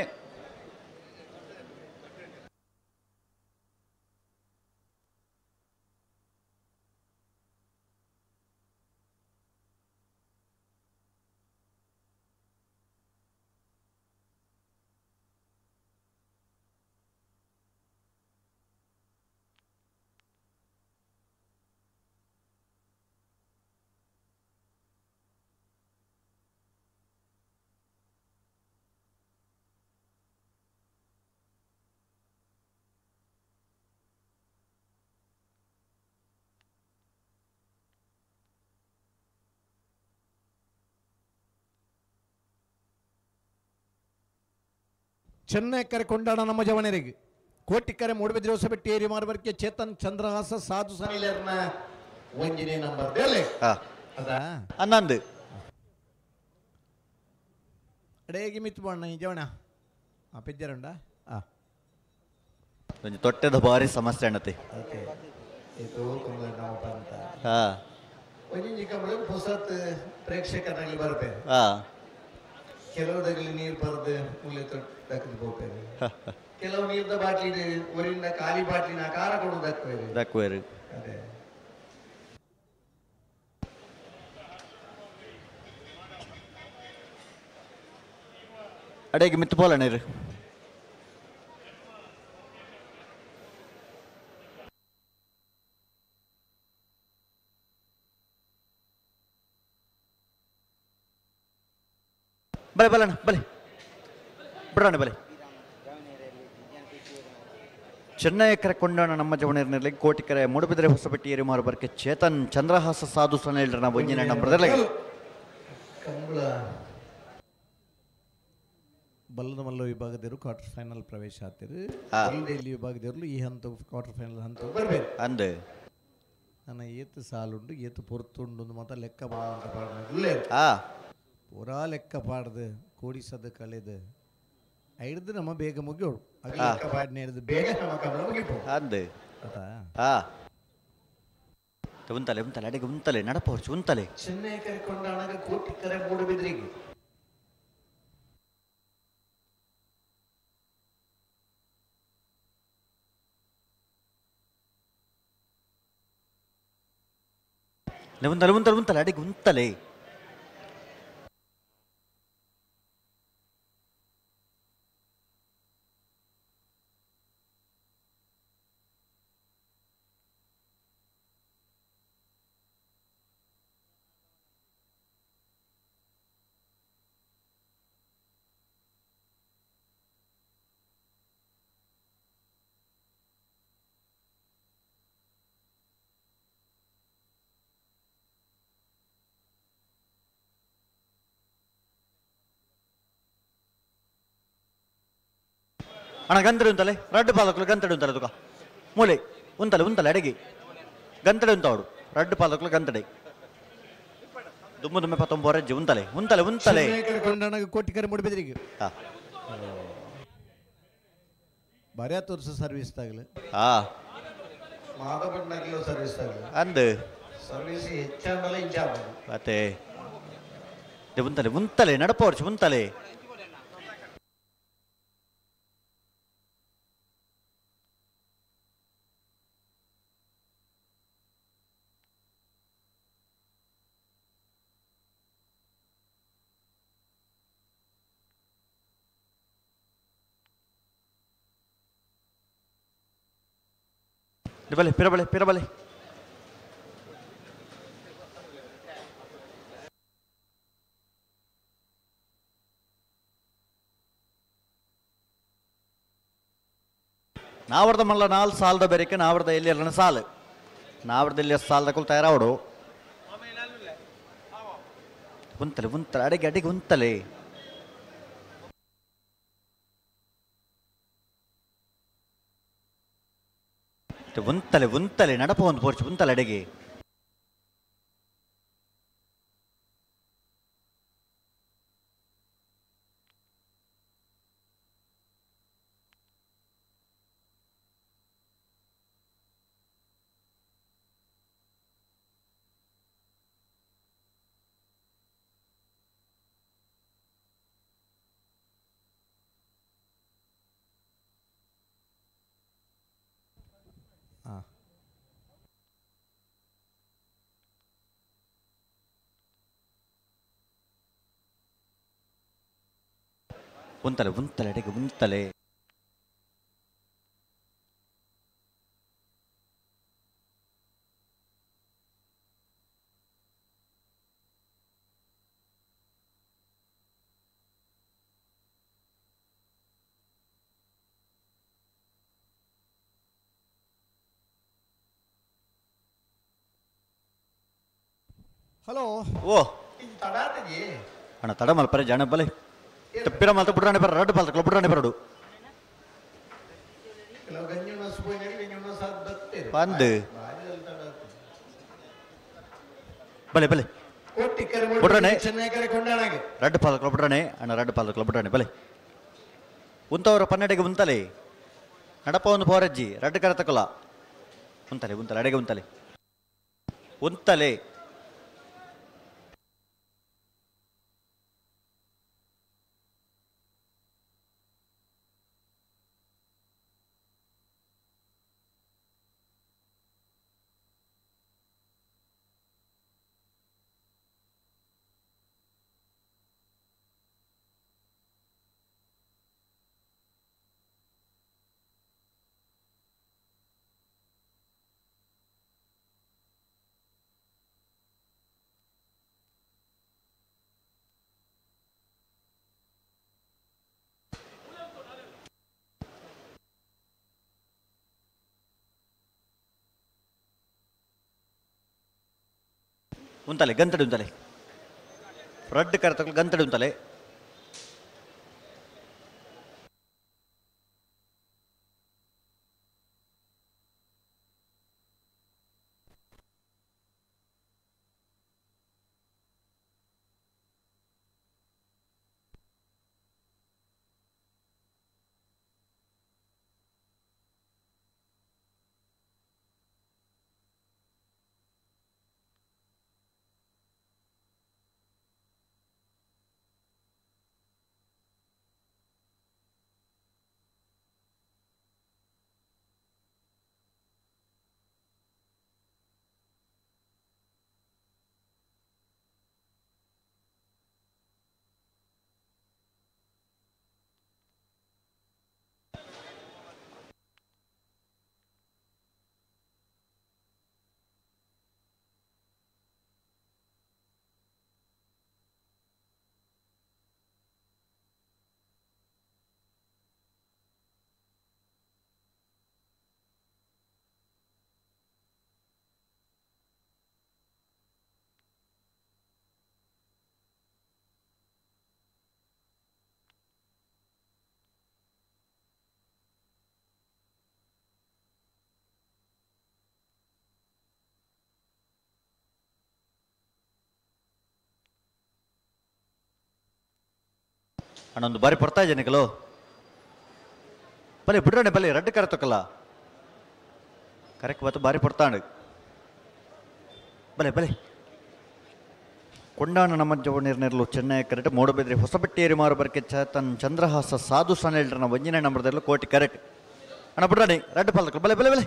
ಚೆನ್ನೈ ಕರೆ ಕೊಂಡಾಡ ನಮ್ಮ ಜವನರಿಗೆ ಕೋಟಿ ಕರೆ ಮೂಡಬಿದ್ರೆ ಹೊಸಬೆಟ್ಟಿ ಏರಿ ಮಾರ್ಬರ್ಕೆ ಚೇತನ್ ಚಂದ್ರಹಾಸ ಸಾಧು ಸನಿಲರ್ನ ಒಂಜಿನೇ ನಂಬರ್ ಅದಾ ಅನ್ನಂದು ಅಡೇಗಿ ಮಿತ್ತು ಬಣ್ಣ ಈ ಜವಣ ಆ ಪೆಜ್ಜರುಂಡ ಆ ಒಂಜಿ ತೊಟ್ಟೆದ ಭಾರಿ ಸಮಸ್ಯೆ ಅಣ್ಣತಿ ಓಕೆ ಇದು ಅಂತ ಒಂಜಿ ಕಂಬಳ ಹೊಸತ್ ಪ್ರೇಕ್ಷಕರಲ್ಲಿ ಬರ್ಬೇಕು ಕೆಲವು ನೀರು ಬರದೆ ಮುಲ್ಲೆ ತೊಟ್ಟು ಹೋಗ್ತೇವೆ ಕೆಲವು ನೀರ್ದ ಬಾಟ್ಲಿ ಊರಿಂದ ಖಾಲಿ ಬಾಟ್ಲಿನ ಖಾರ ಕೊಡುದು ದಕ್ವೇರು ಅದೇ ಅಡೇಗೆ ಮಿತ್ತು ಪೋಲ ನೀರು ಬಲೆ ಬಲಣ್ಣ ಬಲೆ ಬಿಡೋಣ ಬಲೆ ಚೆನ್ನೈ ಕರೆ ಕೊಂಡಾಣ ನಮ್ಮ ಜವಣರ್ನಲ್ಲಿ ಕೋಟಿ ಕರೆ ಮೂಡಬಿದ್ರೆ ಹೊಸಬೆಟ್ಟಿ ಏರಿಮಾರು ಬರ್ಕೆ ಚೇತನ್ ಚಂದ್ರಹಾಸ ಸಾಧು ಸನೇಲ್ರನ ಒಂಜಿನ ನಂಬರ್ದಲ್ಲಿ ಕಂಬಳ ಬಲ್ಲದ ಮಲ್ಲ ವಿಭಾಗದವರು ಕ್ವಾರ್ಟರ್ ಫೈನಲ್ ಪ್ರವೇಶ ಆಗ್ತಿರು ಇಲ್ಲಿ ವಿಭಾಗದವರು ಈ ಹಂತ ಕ್ವಾರ್ಟರ್ ಫೈನಲ್ ಹಂತ ಬರಬೇಕು ಅಂದು ನನ್ನ ಏತು ಸಾಲುಂಡು ಏತು ಪೊರ್ತುಂಡು ಮಾತ್ರ ಲೆಕ್ಕ ಪೂರಾ ಲೆಕ್ಕ ಪಾಡ್ದು ಕೋಡಿಸದು ಕಳೆದು ಐಡ್ದು ನಮ್ಮ ಬೇಗ ಮುಗಿಯೋಡು ಲೆಕ್ಕ ಪಾಡ್ನೆ ಹಿಡಿದು ಬೇಗ ನಮ್ಮ ಕಮಲ ಮುಗಿಪೋ ಅಂದು ಉಂತಲೆ ಉಂತಲೆ ಅಡಿಗೆ ಉಂತಲೆ ನಡಪ ಹೊರ್ಚು ಉಂತಲೆ ಚೆನ್ನೈ ಕರೆಕೊಂಡಾಗ ಕೋಟಿ ಕರೆ ಮೂಡುಬಿದ್ರಿಗೆ ಉಂತಲೆ ಉಂತಲೆ ಉಂತಲೆ ಅಡಿಗೆ ಉಂತಲೆ. ಅಣ್ಣ ಗಂತಡೆ ಉಂತಲೆ ರಡ್ಡು ಪಾಲಕಲು ಗಂತಡೆ ಉಂತಲೆ ತುಕ ಮೂಲೆ ಉಂತಲೆ ಉಂತಲೆ ಅಡಗಿ ಗಂತಡೆ ಉಂತಾವಡು ರಡ್ಡು ಪಾಲಕಲು ಗಂತಡೆ ದುಮ್ಮು ದುಮ್ಮೆ ಪತ್ತೊಂಬರಜ್ಜಿ ಉಂತಲೆ ಉಂತಲೆ ಉಂತಲೆ ಕೊಂಡಾಣಗ ಕೋಟಿಕರೆ ಮೂಡುಬಿದ್ರಿಗೆ ಹಾ ಬರೇ ತೋರ್ಸು ಸರ್ವಿಸ್ ತಾಗಲಿ ಹಾ ಮಾದಪಟ್ಟಣಕ್ಕಿಲೋ ಸರ್ವಿಸ್ ತಾಗಲಿ ಅಂದು ಸರ್ವಿಸ್ ಹೆಚ್ಚಾಂಡಲ ಇಂಚಾಪ ಮತ್ತೆ ಉಂತಲೆ ಉಂತಲೆ ನಡಪೋರ್ಚು ಉಂತಲೆ ಬಲೆ ಪಿರಬಲೆ ಪಿರಬಲೆ ನಾವರ್ದ ಮಲ್ಲ ನಾಲ್ ಸಾಲದ ಬೇರೆಕ್ಕೆ ನಾವರ್ದ ಎಲ್ಲಿ ಅಲ್ಲ ಸಾಲು ನಾವರ್ದ ಎಲ್ಲಿ ಸಾಲದ ಕುಲ್ ತಯಾರಾವಡು ಉಂತಲೆ ಉಂತಲೆ ಅಡಿಗೆ ಅಡಿಗೆ ಉಂತಲೆ ಉಂತಲೆ ಉಂತಲೆ ನಡಪ ಒಂದು ಪೋರ್ಚು ಉಂತಲೆ ಅಡಿಗೆ ಉಂತಲೆ ಉಂತಲೆ ಅಡಿಗೆ ಉಂತಲೆ ಹಲೋ ಓ ಅಣ್ಣ ತಡ ಮಲ್ಪರೆ ಜಾಣ ಬಲೆ ಪಿರ ಮಲ್ತ ಬುಡ್ರಾಣೆ ಬರ ರಡ್ಡು ಪಾಲ್ತ ಬುಡ್ರಾಣೆ ಬರಡು ಪಂದು ಬಲೆ ಬಲೆ ಬುಡ್ರಾಣೆ ರಡ್ಡು ಪಾಲಕ್ ಬುಡ್ರಾಣೆ ಅಣ್ಣ ರಡ್ಡು ಪಾಲಕ್ ಬುಡ್ರಾಣೆ ಬಲೆ ಉಂತವರ ಪನ್ನೆಡೆಗೆ ಉಂತಲೆ ನಡಪ ಒಂದು ಪೋರಜ್ಜಿ ರಡ್ಡು ಕರ ತಕೊಲ ಉಂತಲೆ ಉಂತಲೆ ಅಡೆಗೆ ಉಂತಲೆ ಉಂತಲೆ ಉಂತಲೆ ಗಂತಡೆ ಉಂತಲೆ ರಡ್ಡು ಕರ ಗಂತಡೆ ಉಂತಲೆ ಅಣ್ಣೊಂದು ಬಾರಿ ಪೊರ್ತಾ ಜನಕಲು ಬಲೆ ಬಿಡ್ರಣೆ ಬಲೆ ರಡ್ಡು ಕರೆ ತೊಕ್ಕಲ್ಲ ಕರೆಕ್ಟ್ ಬತ್ತು ಬಾರಿ ಪೊರ್ತಾಂಡು ಬಲೆ ಬಲೆ ಕೊಂಡಾಣ ನಮ್ಮ ಜವಣಿರ್ನೆರ್ಲು ಚೆನ್ನೈ ಕರೆಕ್ಟ್ ಮೂಡಬಿದ್ರಿ ಹೊಸಬೆಟ್ಟೇರಿ ಮಾರು ಬರ್ಕೆ ಚೇತನ್ ಚಂದ್ರಹಾಸ ಸಾಧು ಸನೇಳ್ರನ ಒಂಜಿನ ನಂಬರ್ದಲ್ಲೂ ಕೋಟಿ ಕರೆಕ್ಟ್ ಅಣ್ಣ ಬಿಡ್ರಣೆ ರಡ್ಡು ಪಾಲ್ದಕ್ಕಲು ಬಲೆ ಬಲೆ ಬಲೆ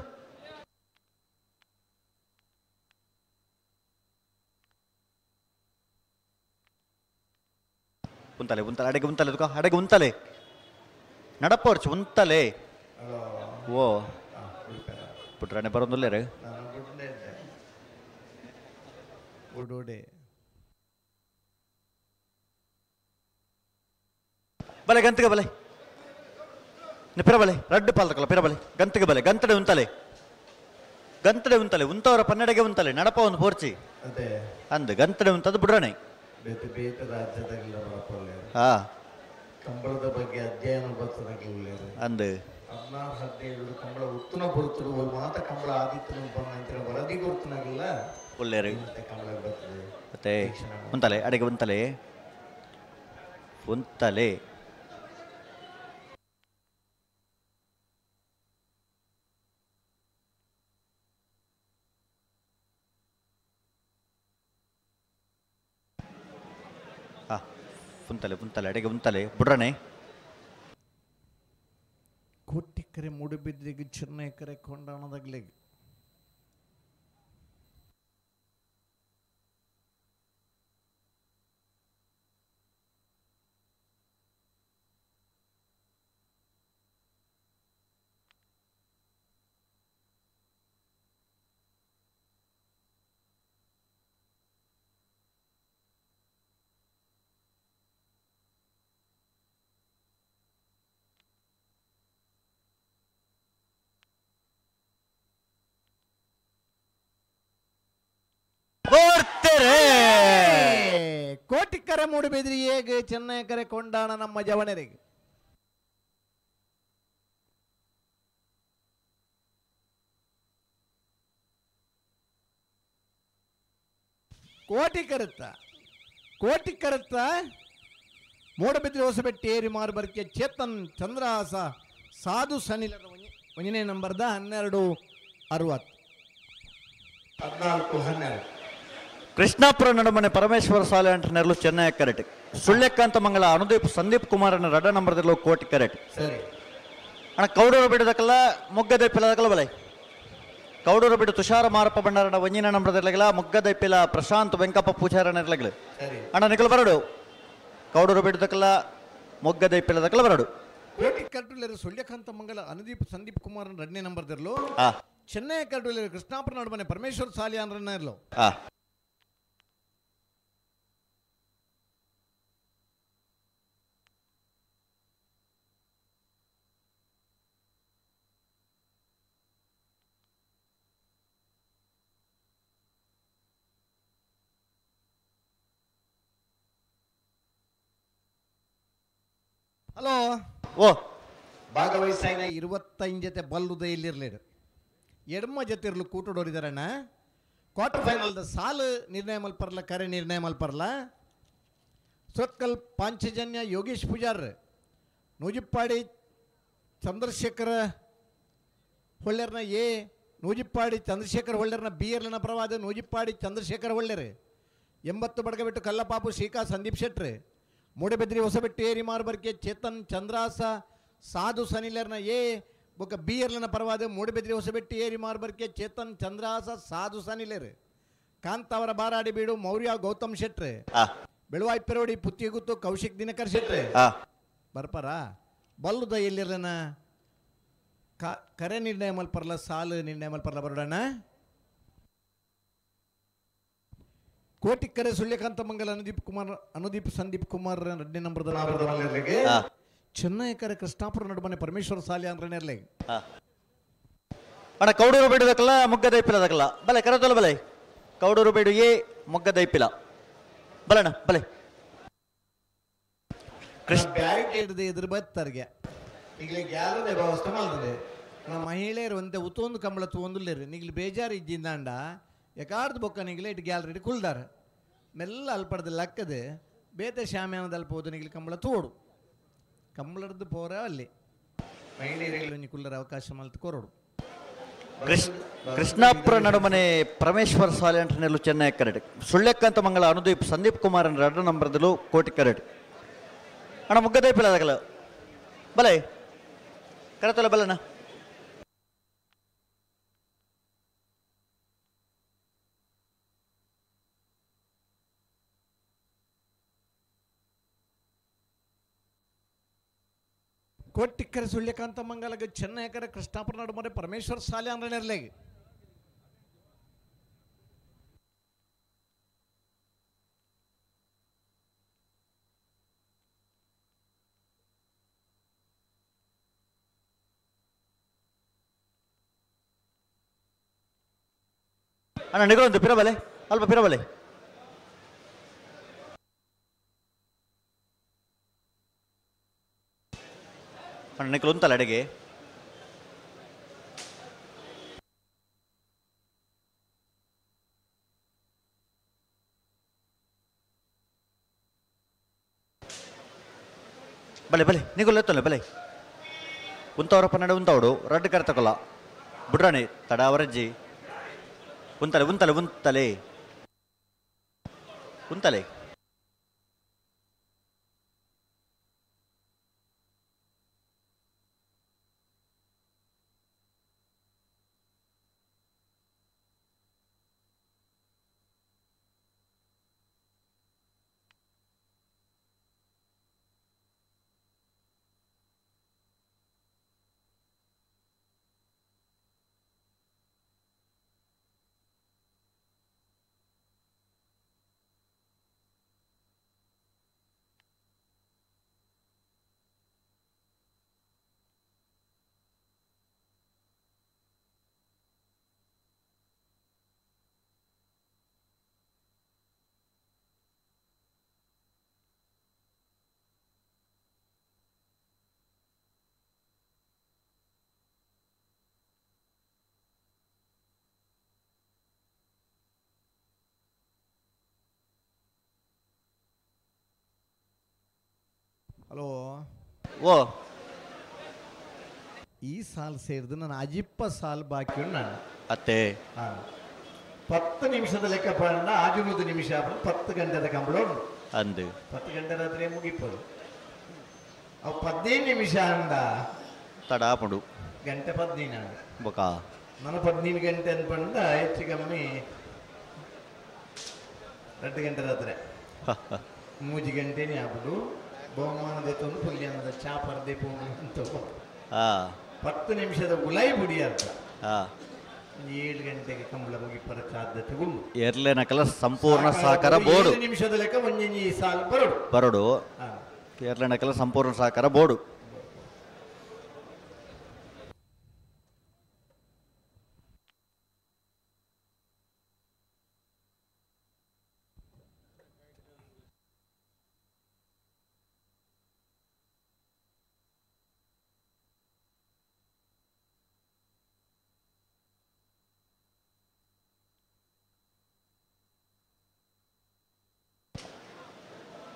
ಉಂತಲೆ ಉಂತಲೆ ಅಡೆಗೆ ಉಂತಲೆ ತುಕ ಅಡೆಗೆ ಉಂತಲೆ ನಡಪೋರ್ಚು ಉಂತಲೆ ಓ ಪುಟ್ರಾಣೆ ಬರೋದಿಲ್ಲ ಓಡೋಡೆ ಬಲೆ ಗಂತಿಗೆ ಬಲೆ ಪಿರಬಲೆ ರಡ್ಡು ಪಾಲ್ದಕಲ್ಲ ಪಿರಬಲೆ ಗಂತಿಗೆ ಬಲೆ ಗಂತಡೆ ಉಂತಲೆ ಗಂತಡೆ ಉಂತಲೆ ಉಂತವರ ಪನ್ನೆಡೆಗೆ ಉಂತಲೆ ನಡಪ ಒಂದು ಪೋರ್ಚಿ ಅದೇ ಅಂದು ಗಂತಡೆ ಉಂತದ್ದು ಬಿಡ್ರಾಣೆ ಬೇತೆ ಬೇತೆ ರಾಜ್ಯದಾಗೆಲ್ಲ ಬರಪಲ್ಲೆ ಹಾ ಕಂಬಳದ ಬಗ್ಗೆ ಅಧ್ಯಯನ ಬರ್ತದಾಗಲಿಲ್ಲ ಅಂದು 16 17 ಕಂಬಳ ಉತ್ತನ ಬರ್ತರು ಮಾತ ಕಂಬಳ ಆದಿತ್ಯನ ಅಂತೇಳಿ ವರದಿ ಗುರ್ತನಾಗಿಲ್ಲ ಒಳ್ಳೆಯರು ಮತ್ತೆ ಕಂಬಳ ಬರ್ತದೆ ಮತ್ತೆ ಉಂತಲೆ ಅಡೆಗೆ ಉಂತಲೆ ಉಂತಲೆ ಹಾ ಉಂತಲೆ ಉಂತಲೆ ಅಡೆಗೆ ಉಂತಲೆ ಬುಡ್ರನೆ ಕೋಟಿಕರೆ ಮೂಡುಬಿದ್ರಿಗೆ ಚೆನ್ನೈಕರೆ ಕೊಂಡಾಣದಾಗ್ಲಿಗೆ ಕೋಟಿಕರೆ ಮೂಡುಬಿದ್ರಿ ಹೇಗೆ ಚೆನ್ನೈಕರೆ ಕೊಂಡಾಣ ನಮ್ಮ ಜವಣರಿಗೆ ಕೋಟಿ ಕರುತ್ತ ಕೋಟಿ ಕರುತ್ತ ಮೂಡಬಿದ್ರಿ ಹೊಸಬೆಟ್ಟಿ ಏರಿ ಮಾರುಬರ್ಕೆ ಚೇತನ್ ಚಂದ್ರಹಾಸ ಸಾಧು ಸನಿಲರ ಒಂದನೇ ನಂಬರ್ದ 12 60 14 12 ಕೃಷ್ಣಾಪುರ ನಡುಮನೆ ಪರಮೇಶ್ವರ ಸಾಲೆ ಅಂಟನೆರಲು ಚೆನ್ನೈ ಕರೆಕ್ಟ್ ಸುಳ್ಯಕಾಂತ ಮಂಗಳ ಅನುದೀಪ್ ಸಂದೀಪ್ ಕುಮಾರನ ರಡ ನಂಬರ್ದಲ್ಲೂ ಕೋಟಿ ಕರೆಕ್ಟ್ ಸರಿ ಅಣ್ಣ ಕೌಡೂರು ಬಿಡದಕ್ಕಲ್ಲ ಮೊಗ್ಗದೈಪಿಲದಕ್ಕಲ್ಲ ಬಲೆ ಕೌಡೂರು ಬಿಡು ತುಷಾರ ಮಾರಪ್ಪ ಭಂಡಾರನ ಒಂಜಿನ ನಂಬರ್ದಿರ್ಲಗಿಲ್ಲ ಮೊಗ್ಗದೈಪಿಲ ಪ್ರಶಾಂತ್ ವೆಂಕಪ್ಪ ಪೂಜಾರನ ಇರ್ಲಗಿಲ್ಲ ಸರಿ ಅಣ್ಣ ನಿಖಲ್ ಬರಡು ಕೌಡೂರು ಬಿಡದಕ್ಕಲ್ಲ ಮೊಗ್ಗದೈಪಿಲದಕ್ಕಲ್ಲ ಬರಡು ಕೋಟಿ ಕಟ್ಟುಲೇರು ಸುಳ್ಯಕಾಂತ ಮಂಗಲ ಅನುದೀಪ್ ಸಂದೀಪ್ ಕುಮಾರ್ ಎರಡನೇ ನಂಬರ್ದಿರ್ಲು ಆ ಚೆನ್ನೈ ಕಟ್ಟುಲೇರು ಕೃಷ್ಣಾಪುರ ನಡುಮನೆ ಪರಮೇಶ್ವರ ಸಾಲಿಯಾನ್ರನ್ನ ಇರ್ಲು ಆ ಹಲೋ ಓ ಭಾಗವಹಿಸಾಯಿನ 25 ಜೊತೆ ಬಲ್ಲುದ ಇಲ್ಲಿರ್ಲಿಡು ಎಡಮ ಜೊತೆ ಇರ್ಲು ಕೂಟಡೋರಿದಾರಣ್ಣ ಕ್ವಾರ್ಟರ್ ಫೈನಲ್ದ ಸಾಲು ನಿರ್ಣಯ ಮಲ್ಪರ್ಲ ಕರೆ ನಿರ್ಣಯ ಮಲ್ಪರ್ಲ ಸೊತ್ಕಲ್ ಪಾಂಚಜನ್ಯ ಯೋಗೇಶ್ ಪೂಜಾರ್ ನೂಜಿಪ್ಪಾಡಿ ಚಂದ್ರಶೇಖರ ಹೊಳ್ಳೆರ್ನ ಎ ನೂಜಿಪ್ಪಾಡಿ ಚಂದ್ರಶೇಖರ್ ಹೊಳ್ಳೆರ್ನ ಬಿ ಎರ್ಲನ ಪರವಾದ ನೂಜಿಪ್ಪಾಡಿ ಚಂದ್ರಶೇಖರ್ ಹೊಳ್ಳೆರ್ 80 ಬಡಗಬೆಟ್ಟು ಕಲ್ಲಪಾಪು ಶ್ರೀಕಾ ಸಂದೀಪ್ ಶೆಟ್ರ್ ಮೂಡಬಿದ್ರಿ ಹೊಸಬೆಟ್ಟು ಏರಿ ಮಾರುಬರ್ಕೆ ಚೇತನ್ ಚಂದ್ರಾಸ ಸಾಧು ಸನಿಲರ್ನ ಎ ಬೊಕ್ಕ ಬಿ ಎರ್ಲನ ಪರವಾದ ಮೂಡಬಿದ್ರಿ ಹೊಸಬೆಟ್ಟು ಏರಿ ಮಾರುಬರ್ಕೆ ಚೇತನ್ ಚಂದ್ರಾಸ ಸಾಧು ಸನಿಲರ್ ಕಾಂತಾವರ ಬಾರಾಡಿ ಬೀಡು ಮೌರ್ಯ ಗೌತಮ್ ಶೆಟ್ರ್ ಆ ಬೆಳುವಾಯಿ ಪೆರೋಡಿ ಪುತ್ತಿಗುತ್ತು ಕೌಶಿಕ್ ದಿನಕರ್ ಶೆಟ್ರ್ ಆ ಬರ್ಪಾರ ಬಲ್ಲುದ ಎಲ್ಲಿರನ ಕರೆ ನಿರ್ಣಯ ಮಲ್ಪರ್ಲ ಸಾಲು ನಿರ್ಣಯ ಮಲ್ಪರ್ಲ ಬರೋಡಣ್ಣ ಕೋಟಿ ಕರೆ ಸುಳ್ಯಕಾಂತ ಮಂಗಲ ಅನುದೀಪ್ ಕುಮಾರ್ ಅನುದೀಪ್ ಸಂದೀಪ್ ಕುಮಾರ್ ಎರಡನೇ ನಂಬರ್ದ ಆ. ಚೆನ್ನೈ ಕರೆ ಕೃಷ್ಣಾಪುರ ನಡುಮನೆ ಪರಮೇಶ್ವರ ಸಾಲಿ ಅಂದ್ರೆ ಆ. ಅಣ್ಣ ಕೌಡೂರು ಬೇಡದಕ್ಕಲ್ಲ ಮೊಗ್ಗದೈಪಿಲದಕ್ಕಲ್ಲ ಬಲೆ ಕರತಲ್ಲ ಬಲೆ ಕೌಡೂರು ಬೇಡು ಎ ಮೊಗ್ಗದೈಪಿಲ ಬಲಣ್ಣ ಬಲೆ ಕೃಷ್ಣ ಬ್ಯಾರಿಕೇಡ್ ಎದುರು ಬತ್ತರ್ಗೆ ಈಗಲೇ ಗ್ಯಾಲರಿ ವ್ಯವಸ್ಥೆ ಮಾಡ್ತದೆ ನಮ್ಮ ಮಹಿಳೆಯರು ಒಂತೆ ಉತ್ತೊಂದು ಕಂಬಳ ತೂಂದುಲ್ಲೇರು ನಿಗ್ಲು ಬೇಜಾರು ಇದ್ದಿಂದಾಂಡ ಯಕಾರ್ದು ಬೊಕ್ಕ ನಿಗ್ಲೆ ಇಟ್ಟು ಗ್ಯಾಲರಿ ಕುಲ್ದಾರ ಮೆಲ್ಲ ಅಲ್ಪಡ್ದು ಲಕ್ಕದೆ ಬೇತೆ ಶಾಮ್ಯಾನದ ಅಲ್ಪ ಹೋದು ನಿಗ್ಲು ಕಂಬಳ ತೋಡು. ಕಂಬಳರ್ದು ಪೋರ ಅಲ್ಲಿ ಮಹಿಳೆಯರಿಗೆ ಕುಲ್ಲರ ಅವಕಾಶ ಮಲ್ತು ಕೊರಡು. ಕೃಷ್ಣಾಪುರ ನಡುಮನೆ ಪರಮೇಶ್ವರ ಸಾಲೆ ಅಂಟನೆಲ್ಲು ಚೆನ್ನೈ ಕರೆಟ್ ಸುಳ್ಳೆಕ್ಕಂತ ಮಂಗಳ ಅನುದೀಪ್ ಸಂದೀಪ್ ಕುಮಾರ್ ಎರಡು ನಂಬರ್ದಲ್ಲೂ ಕೋಟಿ ಕರೆಟ್ ಅಣ್ಣ ಮುಗ್ಗದೈಪಿಲ್ಲ ಅದಗಲ ಬಲೆ ಕರೆತಲ್ಲ ಬಲನ ಕೋಟಿಕ್ಕರೆ ಸುಳ್ಯಕಾಂತ ಮಂಗಲಗ ಚೆನ್ನೈಕರ ಕೃಷ್ಣಾಪುರ ನಡುಮನೆ ಪರಮೇಶ್ವರ ಸಾಲೆ ಅಂದ್ರನೆರ್ಲೆಗೆ ಅಣ್ಣ ನಿಗಲೊಂದು ಪಿರಬಲೆ ಅಲ್ಪ ಪಿರಬಲೆ ಅಣ್ಣ ನಿಕಲು ಉಂತಲ್ಲ ಅಡಿಗೆ ಬಲೆ ಬಲೆ ನಿಗುಲ್ ಎತ್ತಲ್ಲ ಬಲೆ ಉಂತವರಪ್ಪ ನಡೆ ಉಂತವಡು ರಡ್ಡು ಕರೆ ತಕೊಲ್ಲ ಬುಡ್ರಾಣಿ ತಡ ಅವರಜ್ಜಿ ಉಂತಲೆ ಉಂತಲೆ ಉಂತಲೆ ಉಂತಲೆ ಹಲೋ ಓ ಈ ಸಾಲ್ ಸೇರಿದು ನಾನು ಅಜಿಪ್ಪ ಸಾಲ್ ಬಾಕಿ ನಾನು ಅತ್ತೆ 10 ನಿಮಿಷದ ಲೆಕ್ಕ ಪಂಡ ಆಜುನೂರು ನಿಮಿಷ 10 ಗಂಟೆದ ಕಂಬಳ ಉಂಟು ಅಂದು 10 ಗಂಟೆ ರಾತ್ರಿ ಮುಗಿಪದು ಅವು 15 ನಿಮಿಷ ಅಂದ ತಡಾಪುಡು ಗಂಟೆ 15 ಬೊಕ ನಾನು 15 ಗಂಟೆ ಅನ್ಪಂಡ ಹೆಚ್ಚು ಕಮ್ಮಿ 2 ಗಂಟೆ ರಾತ್ರಿ 3 ಗಂಟೆನೇ ಆಗ್ಬಿಡು ಬಹುಮಾನದ ತಂದು ಪುಲ್ಯಾನದ ಚಾಪರ್ದೆ ಅಂತ 10 ನಿಮಿಷದ ಉಲಾಯಿ ಬುಡಿ ಅಂತ 7 ಗಂಟೆಗೆ ಕಂಬಳ ಮುಗಿಪರ ಸಾಧ್ಯತೆ ಉಂಟು. ಎರ್ಲೆನಕಲ ಸಂಪೂರ್ಣ ಸಹಕಾರ ಬೋರ್ಡು ನಿಮಿಷದ ಲೆಕ್ಕ ಒಂಜಿ ಸಾಲು ಬರೋಡು ಬರೋಡು ಎರ್ಲೆನಕಲ ಸಂಪೂರ್ಣ ಸಹಕಾರ ಬೋರ್ಡು.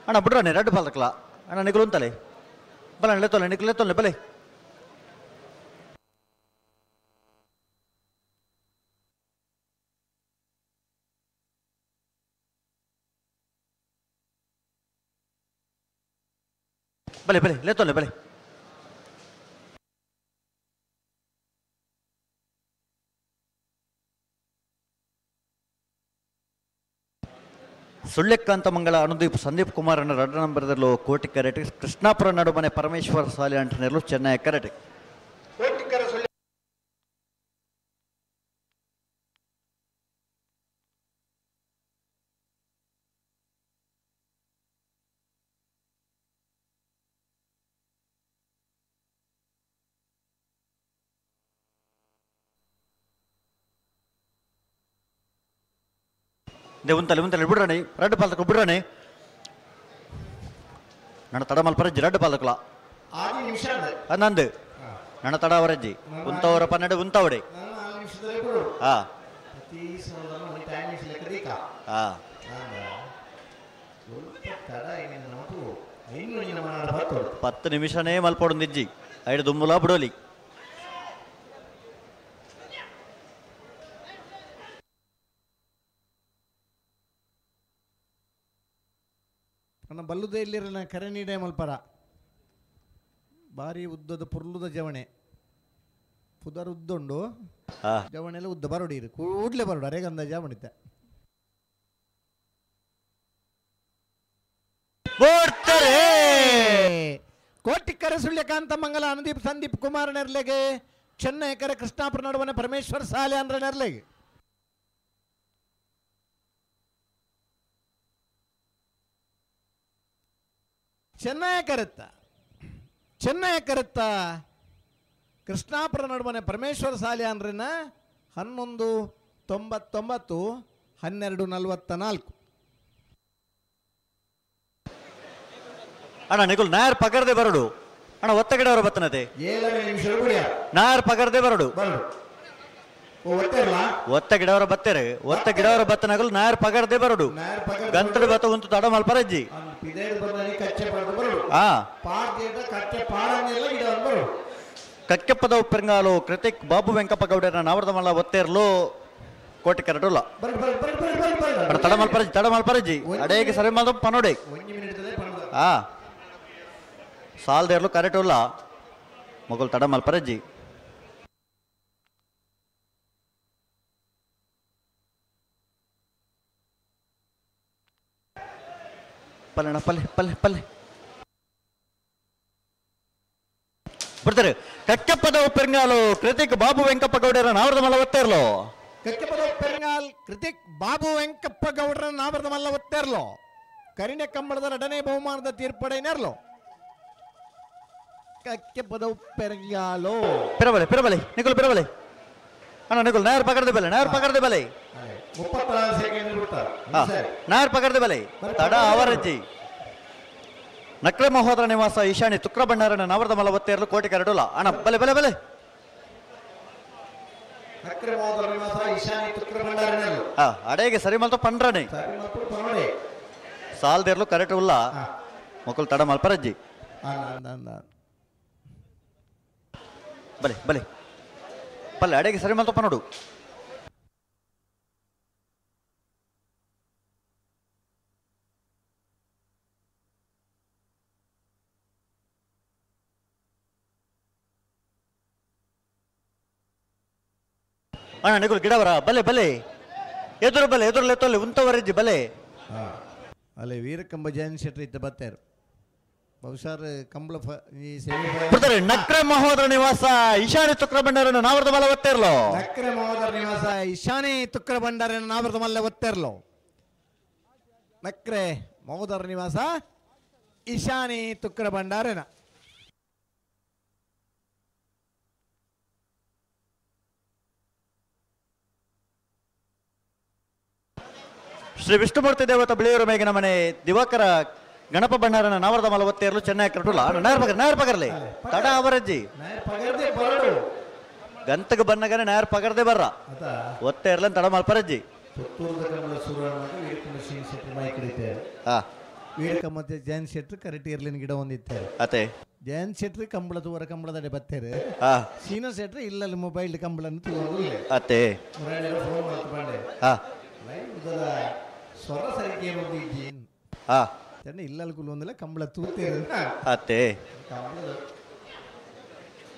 ಅಣ್ಣ ಬಿಡ್ರಾಣಿ ರಡ್ಡು ಪಾಲ್ದಕ್ಲ ಅಣ್ಣ ನಿಗುಲು ಅಂತಲೆ ಬಲ ಲೆತ್ತೊಲ್ಲೆ ನಿಗುಲು ಲೆತ್ತೊಲ್ಲೆ ಬಲೆ ಬಲೆ ಬಲೆ ಲೆತ್ತೊಲ್ಲೆ ಬಲೆ ಸುಳ್ಳೆಕ್ಕಾಂತ ಮಂಗಳ ಅನುದೀಪ್ ಸಂದೀಪ್ ಕುಮಾರ್ ಅನ್ನ ರಡ್ಡ ನಂಬರ್ದಲ್ಲೂ ಕೋಟಿ ಕರೆಟ್ ಕೃಷ್ಣಾಪುರ ನಡುಮನೆ ಪರಮೇಶ್ವರ ಸಾಲೆ ಅಂಟನೆರಲು ಚೆನ್ನೈ ಕರೆಟ್ ಉಂತಲೆ ಉಂತಲೆ ಬಿಡ್ರಾಣಿ ರಡ್ಡು ಪಾಲ್ದಕ್ಲು ಬಿಡ್ರಾಣಿ ನನ್ನ ತಡ ಮಲ್ಪರಜ್ಜಿ ರಡ್ಡು ಪಾಲ್ದಕ್ಲ ನಂದು ನನ್ನ ತಡ ಅವರಜ್ಜಿ ಉಂತವರ 12 ಉಂತವಡೆ ಹಾ ಹಾ 10 ನಿಮಿಷನೇ ಮಲ್ಪೊಡು ನಿಜ್ಜಿ ಐಡ್ ದುಂಬುಲ ಬುಡೋಲಿ. ನನ್ನ ಬಲ್ಲುದೇ ಇಲ್ಲಿರನ ಕರೆ ನೀಡೆ ಮಲ್ಪರ ಬಾರಿ ಉದ್ದದ ಪುರ್ಲುದ ಜವಣೆ ಪುದರ್ ಉದ್ದುಂಡು ಜವಣೆಲ್ಲ ಉದ್ದ ಬರೋಡಿ ಕೂಡ್ಲೆ ಬರೋಡು ಅರೆಗಂದ ಜವಣಿತ ಕೋಟಿಕ್ಕರೆ ಸುಳ್ಯಕಾಂತ ಮಂಗಲ ಅನುದೀಪ್ ಸಂದೀಪ್ ಕುಮಾರ್ ನೆರ್ಲೆಗೆ ಚೆನ್ನೈ ಕರೆ ಕೃಷ್ಣಾಪುರ ನಡುವನೆ ಪರಮೇಶ್ವರ ಸಾಲೆ ಅಂದ್ರೆ ನೆರ್ಲೆಗೆ ಚೆನ್ನೈ ಕರೆತ್ತ ಚೆನ್ನೈ ಕರೆತ್ತ ಕೃಷ್ಣಾಪುರ ನಡುವನೆ ಪರಮೇಶ್ವರ ಸಾಲೆ ಅಂದ್ರಿನ 11:99 12:44. ಅಣ್ಣ ನಿಕುಲ್ ನಾಯರ್ ಪಗರ್ದೆ ಬರಡು ಅಣ್ಣ ಒತ್ತಗಡೆ ಅವರು ಬತ್ತನತೆ ನಾಯರ್ ಪಗರ್ದೆ ಬರಡು ಒತ್ತ ಗಿಡವರ ಬತ್ತೇರೆ ಒತ್ತ ಗಿಡವರ ಬತ್ತನಗಲು ನಾಯರ್ ಪಗರ್ದೆ ಬರಡು ಗಂತಡು ಬತ್ತ ಉಂತು ತಡ ಮಲ್ಪರಜ್ಜಿ. ಆ ಕಕ್ಕೆಪ್ಪದ ಉಪ್ಪೆಂಗಾಲು ಕೃತಿಕ್ ಬಾಬು ವೆಂಕಪ್ಪ ಗೌಡರ ನಾವರದ ಮಲ್ಲ ಒತ್ತೇರ್ಲು ಕೋಟೆ ಕರಡುಲ್ಲ ತಡ ಮಲ್ಪರಜ್ಜಿ ತಡ ಮಲ್ಪರಜ್ಜಿ ಅಡೇಗೆ ಸರಿ ಮಾದ ಪನೋಡೆ. ಆ ಸಾಲ್ದೇರ್ಲು ಕರೆಕ್ಟ್ ಉಲ್ಲ ಮೊಗಲ್ ತಡ ಮಲ್ಪರಜ್ಜಿ. ಪಲ್ಲೆ ಪಲ್ಲೆ ಪಲ್ಲೆ ಪಲ್ಲೆ ಬರ್ತಾರೆ. ಕಕ್ಕೆಪ್ಪದ ಉಪ್ಪೆಂಗಾಲು ಕೃತಿಕ್ ಬಾಬು ವೆಂಕಪ್ಪ ಗೌಡರ ನಾವರದ ಮಲ್ಲ ಒತ್ತೇರ್ಲು. ಕಕ್ಕೆಪ್ಪದ ಉಪ್ಪೆಂಗಾಲ್ ಕೃತಿಕ್ ಬಾಬು ವೆಂಕಪ್ಪ ಗೌಡರ ನಾವರದ ಮಲ್ಲ ಒತ್ತೇರ್ಲು ಕರಿಣೆ ಕಂಬಳದ ಎರಡನೇ ಬಹುಮಾನದ ತೀರ್ಪಡೆ ನೆರ್ಲು ಕಕ್ಕೆಪ್ಪದ ಉಪ್ಪೆಂಗಾಲು. ಪಿರಬಲೆ ಪಿರಬಲೆ ನಿಕುಲ್ ಪಿರಬಲೆ ಅಣ್ಣ ನಿಕುಲ್ ನಾಯರ್ ಪಗರ್ದೆ ಬಲೆ ನಾಯರ್ ಪಗರ್ದೆ ಬಲೆ 34 ಸೆಕೆಂಡ್ ಬಿಡ್ತಾರೆ ನಾಯರ್ ಪಗರ್ದೆ ಬಲೆ ತಡ ಅವರಜ್ಜಿ. ನಕ್ರೆ ಮಹೋದರ ನಿವಾಸ ಈಶಾನಿ ತುಕ್ರ ಭಂಡಾರನ ನಾವರದ ಮಲ್ಲ ಒತ್ತೇರ್ಲು ಕೋಟೆ ಕರಡುಲ್ಲ ಅಣ್ಣ ಬಲೆ ಬಲೆ ಬಲೆ. ಅಡೇಗೆ ಸರಿ ಮಲ್ತ ಪಂಡ್ರನೆ ಸಾಲ್ದೇರ್ಲು ಕರೆಕ್ಟ್ ಉಲ್ಲ ಮೊಕಲ್ ತಡ ಮಲ್ಪರಜ್ಜಿ. ಬಲೆ ಬಲೆ ಪಲ್ಲೆ ಅಡೇಗೆ ಸರಿ ಮಲ್ತ ಪನೋಡು. ಅಣ್ಣ ನಿಕುಲ್ ಗಿಡವರ ಬಲೆ ಬಲೆ ಎದುರು ಬಲೆ ಎದುರು ಲೆತ್ತೊಲ್ಲಿ ಉಂತವರೆಜ್ಜಿ ಬಲೆ. ಅಲ್ಲೇ ವೀರಕಂಬ ಜಯನ್ ಶೆಟ್ಟಿ ಇದ್ದ ಬತ್ತಾರು ಬಹುಶಃ ಕಂಬಳ ಬರ್ತಾರೆ. ನಕ್ರ ಮಹೋದರ ನಿವಾಸ ಈಶಾನಿ ತುಕ್ರ ಭಂಡಾರನ ನಾವರದ ಮಲ್ಲ ಒತ್ತೇರ್ಲು. ನಕ್ರ ಮಹೋದರ ನಿವಾಸ ಈಶಾನಿ ತುಕ್ರ ಭಂಡಾರನ ನಾವರದ ಮಲ್ಲ ಒತ್ತೇರ್ಲು. ನಕ್ರೆ ಮಹೋದರ ನಿವಾಸ ಈಶಾನಿ ತುಕ್ರ ಭಂಡಾರನ. ಶ್ರೀ ವಿಷ್ಣುಮೂರ್ತಿ ದೇವತ ಬಿಳಿಯೂರು ಮೇಗಿನ ಮನೆ ದಿವಾಕರ ಗಣಪ ಭಂಡಾರನ ನಾವರದ ಮಲ ಒತ್ತೇರ್ಲು ಚೆನ್ನೈ ಕರಟುಲ್ಲ. ನಾಯರ್ ಪಗರ್ ನಾಯರ್ ಪಗರ್ಲಿ ತಡ ಅವರಜ್ಜಿ ಗಂತಗ ಬನ್ನಗನೆ ನಾಯರ್ ಪಗರ್ದೆ ಬರ್ರ ಒತ್ತೇರ್ಲ ತಡ ಮಲ್ಪರಜ್ಜಿ. ಜಯನ್ ಶೆಟ್ರು ಕರೆಕ್ಟ್ ಇರ್ಲಿನ ಗಿಡ ಒಂದಿತ್ತಾರೆ ಅತೆ ಜಯನ್ ಶೆಟ್ರು ಕಂಬಳ ತೂವರ ಕಂಬಳದಡೆ ಬತ್ತೇರು ಸೀನಾ ಶೆಟ್ರು ಇಲ್ಲಲ್ಲಿ ಮೊಬೈಲ್ ಕಂಬಳನ್ನು ಅತೆ ಸ್ವರ ಸರಿಕೆ ಇಲ್ಲಲ್ಲಿ ಕುಲ್ಲೊಂದಿಲ್ಲ ಕಂಬಳ ತೂತೇರು ಅತ್ತೆ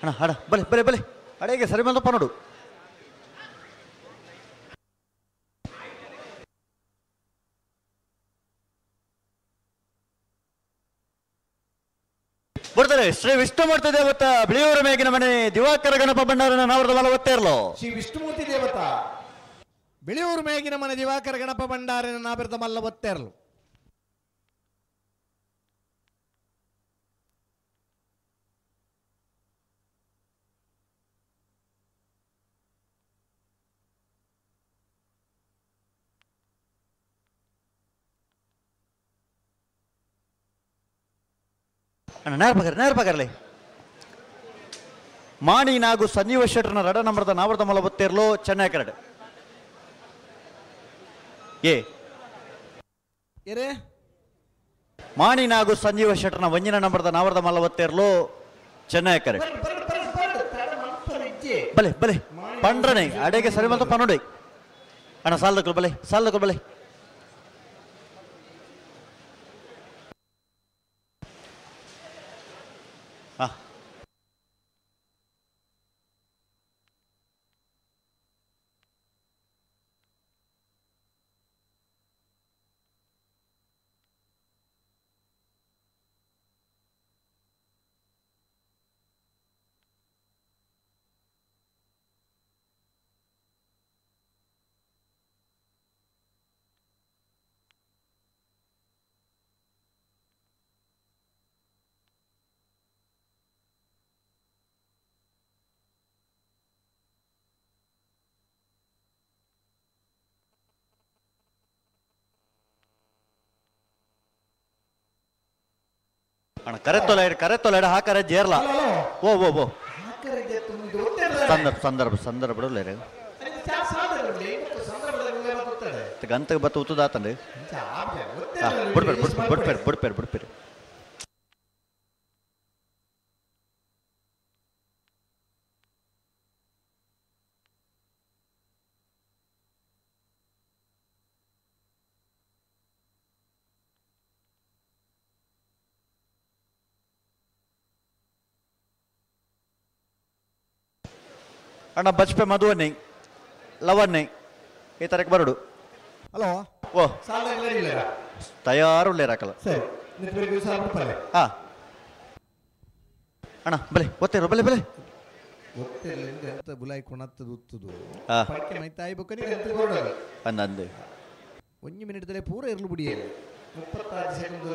ಅಣ್ಣ ಹಡ ಬಲೆ ಬಲೆ ಬಲೆ ಅಡೇಗೆ ಸರಿ ಬಂದಪ್ಪ ನೋಡು. ಬರ್ತಾರೆ ಶ್ರೀ ವಿಷ್ಣುಮೂರ್ತಿ ದೇವತ ಬಿಳಿಯೂರು ಮೇಗಿನ ಮನೆ ದಿವಾಕರ ಗಣಪ ಭಂಡಾರನ ನಾವರದ ಮಲ ಒತ್ತೇರ್ಲು. ಶ್ರೀ ವಿಷ್ಣುಮೂರ್ತಿ ದೇವತ ಬಿಳಿಯೂರು ಮೇಗಿನ ಮನೆ ದಿವಾಕರ ಗಣಪ ಭಂಡಾರನ ನಾವರದ ಮಲ್ಲ ಒತ್ತೇರ್ಲು. ಅಣ್ಣ ನೇರ ಪಗರ್ ನೇರ ಪಗರ್ಲೆ ಮಾಣಿ ನಾಗು ಸಂಜೀವ ಶೆಟ್ಟರ್ನ ರಡ ನಂಬರ್ದ ನಾವರದ ಮಲ ಒತ್ತೇರ್ಲು ಚೆನ್ನೈ ಕರಡು ಏ ಮಾಣಿ ನಾಗು ಸಂಜೀವ ಶೆಟ್ಟರ್ನ ಒಂಜಿನ ನಂಬರ್ದ ನಾವರ್ದ ಮಲ್ಲವತ್ತೇರ್ಲು ಚೆನ್ನೈ ಕರೆ ಬಲೆ ಬಲೆ ಪಂಡ್ರನೆ ಅಡೆಗೆ ಸರಿ ಮಲ್ತ ಪನುಡೆ ಅಣ್ಣ ಸಾಲದಕ್ಕಲು ಬಲೆ ಸಾಲದಕ್ಕಲು ಬಲೆ ಹಾ ಅಣ್ಣ ಕರೆ ತೊಲೆ ಕರೆ ತೊಲೆ ಹಾಕರೆ ಜೇರ್ಲ ಓ ಓ ಓ ಸಂದರ್ಭ ಸಂದರ್ಭ ಸಂದರ್ಭ ಗಂತಗೆ ಬತ್ತ ಉತ್ತದಾತಂడి ಬಿಡ್ಬೇಡಿ ಬಿಡ್ಬೇಡಿ ಬಿಡ್ಬೇಡಿ ಬಿಡ್ಬೇಡಿ ಅಣ್ಣ ಬಚ್ಪೆ ಮಧುವನ್ನೇ ಲವನ್ನೇ ಈ ತರಕ್ಕೆ ಬರಡು. ಹಲೋ ಓ ತಯಾರು ಹಾಕಲ್ಲ. ಸರಿ ಹಾ ಅಣ್ಣ ಬಲೆ ಒತ್ತೇರು ಬಲೆ ಬಲೆ ಬುಲಾಯಿ ಕೊಣತ್ತದು ಉತ್ತದು ಅಂದ ಅಂದೆ ಒಂಜಿ ಮಿನಿಟ್ ದಲೆ ಪೂರ ಇರ್ಲು ಬಿಡಿಯರು 36 ಸೆಕೆಂಡ್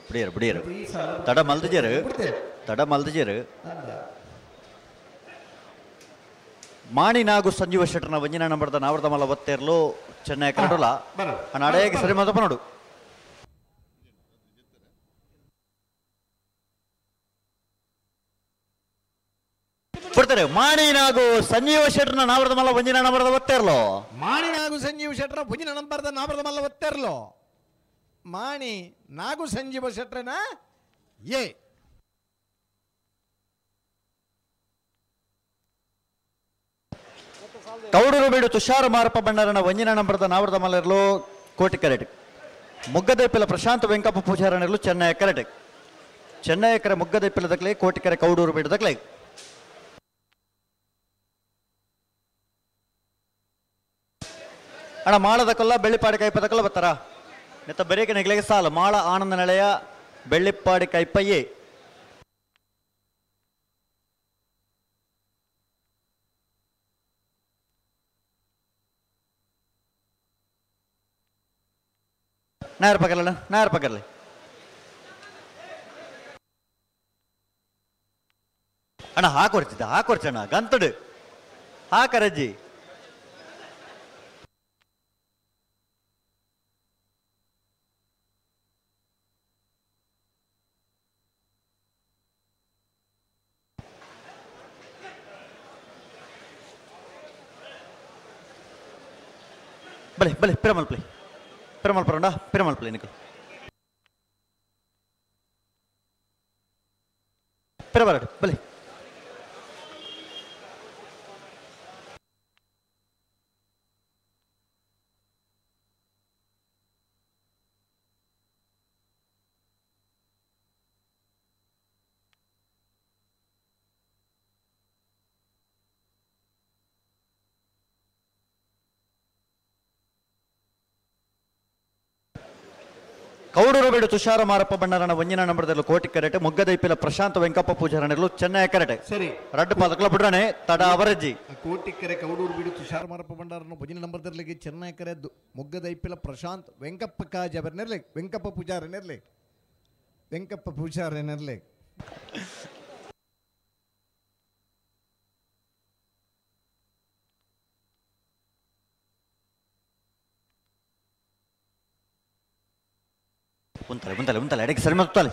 ಬಿಡಿಯರು ಬಿಡಿಯರು ತಡ ಮಲ್ದಿಜರು ತಡ ಮಲ್ದಿಜರು. ಮಾಣಿ ನಾಗು ಸಂಜೀವ ಶೆಟ್ಟರ್ನ ಒಂಜಿನ ನಂಬರ್ದ ನಾವರ್ದ ಮಲ್ಲ ಒತ್ತೇರ್ಲು ಚೆನ್ನೈ ಕರಡುಲ ಅಣ್ಣ ಅಡೆಗೆ ಸರಿ ಮಾತಪ್ಪ ನೋಡು. ಕೊಡ್ತಾರೆ ಮಾಣಿ ನಾಗು ಸಂಜೀವ ಶೆಟ್ಟರ್ನ ನಾವರ್ದ ಮಲ್ಲ ಒಂಜಿನ ನಂಬರ್ದ ಒತ್ತೇರ್ಲು. ಮಾಣಿ ನಾಗು ಸಂಜೀವ ಶೆಟ್ಟರ ಒಂಜಿನ ನಂಬರ್ದ ನಾವರ್ದ ಮಲ್ಲ ಒತ್ತೇರ್ಲು. ಮಾಣಿ ನಾಗು ಸಂಜೀವ ಶೆಟ್ಟರನ ಎ ಕೌಡೂರು ಬೀಡು ತುಷಾರ ಮಾರಪ್ಪ ಬಣ್ಣರನ ಒಂಜಿನ ನಂಬರ್ದ ನಾವರ್ದ ಮಲ್ಲರ್ಲು ಕೋಟಿ ಕರೆಟ್. ಮುಗ್ಗದೈಪಿಲ ಪ್ರಶಾಂತ್ ವೆಂಕಪ್ಪ ಪೂಜಾರನಿರ್ಲು ಚೆನ್ನೈ ಕರೆಟ್. ಚೆನ್ನೈ ಕರೆ ಮುಗ್ಗದೈಪಿಲ ದಕ್ಲೆ ಕೋಟಿಕೆರೆ ಕೌಡೂರು ಬೀಡು ದಕ್ಲೆ. ಅಣ್ಣ ಮಾಳದ ಕೊಲ್ಲ ಬೆಳ್ಳಿಪಾಡಿ ಕೈಪದಕಲ್ಲ ಬರ್ತಾರ ನೆತ್ತ ಬರೇಕ ನೆಗ್ಲೆಗೆ ಸಾಲ ಮಾಳ ಆನಂದ ನೆಲೆಯ ಬೆಳ್ಳಿಪ್ಪಾಡಿ ಕೈಪಯ್ಯೆ. ನಾಯರ್ ಪಕರ್ಲ ನಾಯರ್ ಪಕರ್ಲೆ ಅಣ್ಣ ಹಾಕೊರ್ಚಿದ್ದ ಹಾಕೊರ್ಚಣ್ಣ ಗಂತಡು ಹಾಕರಜ್ಜಿ. ಬಲೆ ಬಲೆ ಪಿರಮಲ್ ಪ್ಲೇ ಪಿರಮಲ್ ಪರಂಡ ಪಿರಮಲ್ ಪ್ಲೇ ನಿಕಲ್ ಪಿರಬರ ಬಲೆ. ಕೌಡೂರು ಬೇಡು ತುಷಾರ ಮಾರಪ್ಪ ಬಣ್ಣರನ ಒಂಜಿನ ನಂಬರ್ದಲ್ಲಿ ಕೋಟಿ ಕರೆಟೆ. ಮುಗ್ಗದೈಪಿಲ ಪ್ರಶಾಂತ್ ವೆಂಕಪ್ಪ ಪೂಜಾರನಿರ್ಲು ಚೆನ್ನೈ ಕರೆಟೆ. ಸರಿ ರಡ್ಡು ಪಾದಕಲ ಬಿಡ್ರನೆ ತಡ ಅವರಜ್ಜಿ. ಕೋಟಿಕೆರೆ ಕೌಡೂರು ಬೀಡು ತುಷಾರ ಮಾರಪ್ಪ ಭಂಡಾರನ ಭಜನೆ ನಂಬರ್ದರ್ಲಿಗೆ ಚೆನ್ನೈ ಕರೆ ಮೊಗ್ಗದೈಪಿಲ ಪ್ರಶಾಂತ್ ವೆಂಕಪ್ಪ ಕಾಜವರ್ನೆರ್ಲೆ ವೆಂಕಪ್ಪ ಪೂಜಾರನೆರ್ಲೆ ವೆಂಕಪ್ಪ ಪೂಜಾರನೆರ್ಲೆ. ಉಂತಲೆ ಉಂತಲೆ ಉಂತಲೆ ಅಡಿಗೆ ಸರಿ ಮಾಡ್ತಾಳೆ.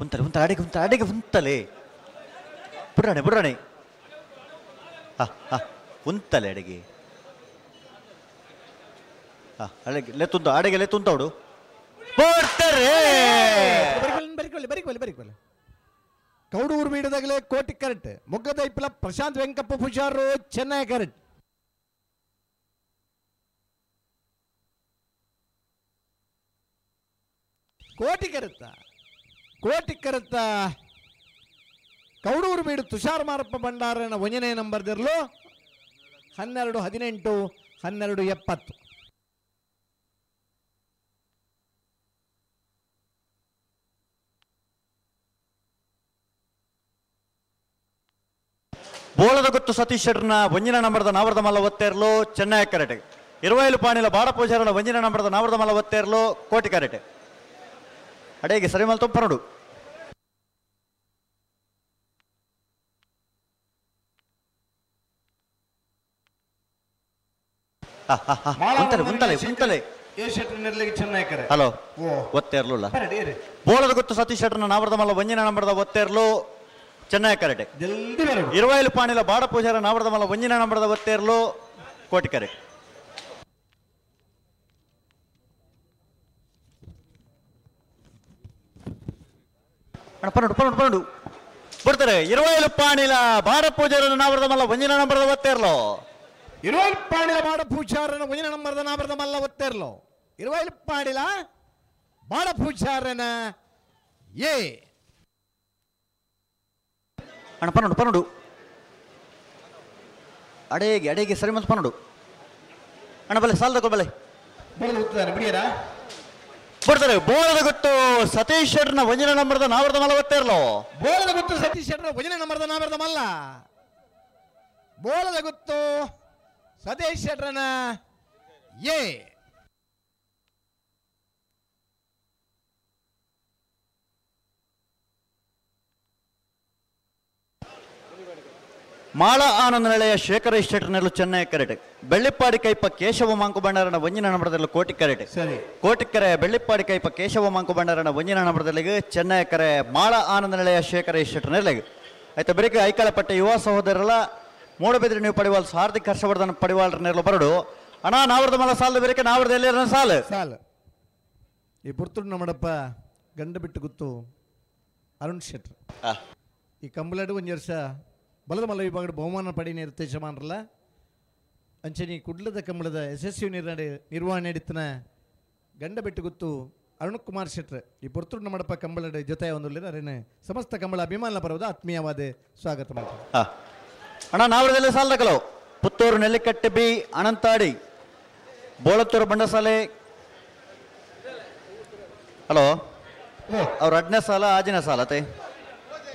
ಉಂತಲೆ ಉಂತಲೆ ಅಡಿಗೆ ಉಂತಲೆ ಅಡಿಗೆ ಉಂತಲೆ ಬುಡ್ರಾಣೆ ಬುಡ್ರಾಣೆ ಹಾ ಹಾ ಉಂತಲೆ ಅಡಿಗೆ ಹಾ ಅಡಿಗೆ ಲೆತ್ತುಂತ ಅಡಿಗೆ ಲೆತ್ತುಂತವಡು ಬರ್ತಾರೆ ಬರಿಕೊಳ್ಳಿ ಬರಿಕೊಳ್ಳಿ ಬರಿಕೊಳ್ಳಿ ಕೌಡೂರು ಬೀಡದಾಗಲೇ ಕೋಟಿ ಕರೆಕ್ಟ್ ಮೊಗ್ಗದ ಇಪ್ಪಲ ಪ್ರಶಾಂತ್ ವೆಂಕಪ್ಪ ಪೂಜಾರು ಚೆನ್ನೈ ಕರೆಕ್ಟ್ ಕೋಟಿ ಕರೆತ್ತ ಕೋಟಿ ಕರೆತ್ತ ಕೌಡೂರು ಬೀಡು ತುಷಾರ್ ಮಾರಪ್ಪ ಭಂಡಾರನ ಒಂದನೇ ನಂಬರ್ ದಿರ್ಲು 12 18 12 70. ಬೋಳದ ಗೊತ್ತು ಸತೀಶ್ ಶೆಟ್ಟರ್ನ ಒಂಜಿನ ನಂಬರ್ದ ನಾವರದ ಮಲ್ಲ ಒತ್ತೇರ್ಲು ಚೆನ್ನೈ ಕರೆಟೆ ಇರುವೈಲು ಪಾಣಿಲ ಬಾಡ ಪೂಜಾರನ ಒಂಜಿನ ನಂಬರ್ದ ನಾವರದ ಮಲ್ಲ ಒತ್ತೇರ್ಲು ಕೋಟಿ ಕರೆಟೆ ಅಡೇಗೆ ಸರಿ ಮಲ್ ತೊಪ್ಪರಡು ಉಂತಲೆ ಉಂತಲೆ ಉಂತಲೆ ಹಲೋ ಒತ್ತೇರ್ಲು ಬೋಳದ ಗೊತ್ತು ಸತೀಶ್ ಶೆಟ್ಟರ್ನ ನಾವರದ ಮಲ್ಲ ಒಂಜಿನ ನಂಬರ್ದ ಒತ್ತೇರ್ಲು ಚೆನ್ನೈ ಕರೆಟೆ ಇರುವೈಲು ಪಾಣಿಲ ಬಾಡ ಪೂಜಾರ ನಾವರದ ಮಲ್ಲ ಒಂಜಿನ ನಂಬರ್ದ ಒತ್ತೇರ್ಲು ಕೋಟಿ ಕರೆಟೆ ಅಣ್ಣ ಪನ್ನೊಂಡು ಪನ್ನೊಂಡು ಪನ್ನೊಂಡು ಬರ್ತಾರೆ ಇರುವೈಲು ಪಾಣಿಲ ಬಾಡ ಪೂಜಾರನ ನಾವರದ ಮಲ್ಲ ಒಂಜಿನ ನಂಬರ್ದ ಒತ್ತೇರ್ಲು ಇರುವೈಲು ಪಾಣಿಲ ಬಾಡ ಪೂಜಾರನ ಒಂಜಿನ ನಂಬರ್ದ ನಾವರದ ಮಲ್ಲ ಒತ್ತೇರ್ಲು ಇರುವೈಲು ಪಾಣಿಲ ಬಾಡ ಪೂಜಾರನ ಎ ಅಣ್ಣ ಪನ್ನೊಂಡು ಪನ್ನೊಂಡು ಅಡೇಗೆ ಅಡೇಗೆ ಸರಿ ಮತ್ತು ಪನ್ನೊಂಡು ಅಣ್ಣ ಬಲೆ ಸಾಲದ ಬಲೆ ಬಿಡಿಯರಾ ಬರ್ತಾರೆ ಬೋಳದ ಗೊತ್ತು ಸತೀಶ್ ಶೆಟ್ಟರ್ನ ಒಂಜಿನ ನಂಬರ್ದ ನಾವರದ ಮಲ್ಲ ಒತ್ತೇರ್ಲು ಬೋಳದ ಗೊತ್ತು ಸತೀಶ್ ಶೆಟ್ಟರ್ ಒಂಜಿನ ನಂಬರ್ದ ನಾವರದ ಮಲ್ಲ ಬೋಳದ ಗೊತ್ತು ಸತೀಶ್ ಶೆಟ್ಟರ್ನ ಎ ಮಾಳ ಆನಂದ ನೆಲೆಯ ಶೇಖರ ಶೆಟ್ಟರ್ನೆಲ್ಲ ಚೆನ್ನೈ ಕರೆಟೆ ಬೆಳ್ಳಿಪ್ಪಾಡಿ ಕೈಪ ಕೇಶವ ಮಾಂಕು ಭಂಡಾರನ ಒಂಜಿನ ನಂಬರದಲ್ಲಿ ಕೋಟಿ ಕರೆಟೆ ಸರಿ ಕೋಟಿಕ್ಕರೆ ಬೆಳ್ಳಿಪ್ಪಾಡಿ ಕೈಪ ಕೇಶವ ಮಾಂಕು ಭಂಡಾರನ ಒಂಜಿನ ನಂಬರದಲ್ಲಿಗೆ ಚೆನ್ನೈ ಕರೆ ಮಾಳ ಆನಂದ ನೆಲೆಯ ಶೇಖರ ಶೆಟ್ಟರ್ನೆಲ್ಲಿಗೆ ಆಯ್ತಾ ಬೆಳಿಗ್ಗೆ ಐಕಳಪಟ್ಟೆ ಯುವ ಸಹೋದರರ ಮೂಡಬಿದ್ರೆ ನೀವು ಪಡಿವಾಲ್ ಹಾರ್ದಿಕ್ ಹರ್ಷವರ್ಧನ್ ಪಡಿವಾಳ್ರನ್ನೆಲ್ಲ ಬರಡು ಅಣ್ಣ ನಾವ್ರದ ಮಲ ಸಾಲದ ಬೆರಕೆ ನಾವ್ರದ ಎಲ್ಲಿ ಸಾಲು ಸಾಲು ಈ ಪುರ್ತುಡು ನಮ್ಮಡಪ್ಪ ಗಂಡ ಬಿಟ್ಟು ಗುತ್ತು ಅರುಣ್ ಶೆಟ್ರ್ ಈ ಕಂಬಳಾಡು ಒಂಜಿ ವರ್ಷ ಬಲದ ಮಲ್ಲ ವಿಭಾಗದ ಬಹುಮಾನ ಪಡಿನ ಯಜಮಾನ್ರಲ್ಲ ಅಂಚನೆ ಕುಡ್ಲದ ಕಂಬಳದ ಯಶಸ್ವಿ ನಿರ್ವಹಣೆ ನಡೀತನ ಗಂಡ ಬಿಟ್ಟು ಗುತ್ತು ಅರುಣ್ ಕುಮಾರ್ ಶೆಟ್ರ್ ಈ ಪುರ್ತುಡು ನಮ್ಮಡಪ್ಪ ಕಂಬಳದ ಜೊತೆ ಒಂದು ಅರೇನೆ ಸಮಸ್ತ ಕಂಬಳ ಅಭಿಮಾನ ಪರ್ವದ ಆತ್ಮೀಯವಾದ ಸ್ವಾಗತ ಮಾಡ್ತಾರೆ. ಅಣ್ಣ ನಾವ್ರದಲ್ಲಿ ಸಾಲದ ಕೆಲವು ಪುತ್ತೂರು ನೆಲ್ಲಿಕಟ್ಟೆ ಬಿ ಅನಂತಾಡಿ ಬೋಳತ್ತೂರು ಬಂಡಸಾಲೆ ಹಲೋ ಅವ್ರ ಅಡ್ನೇ ಸಾಲ ಆಜಿನ ಸಾಲ ಅತ್ತೆ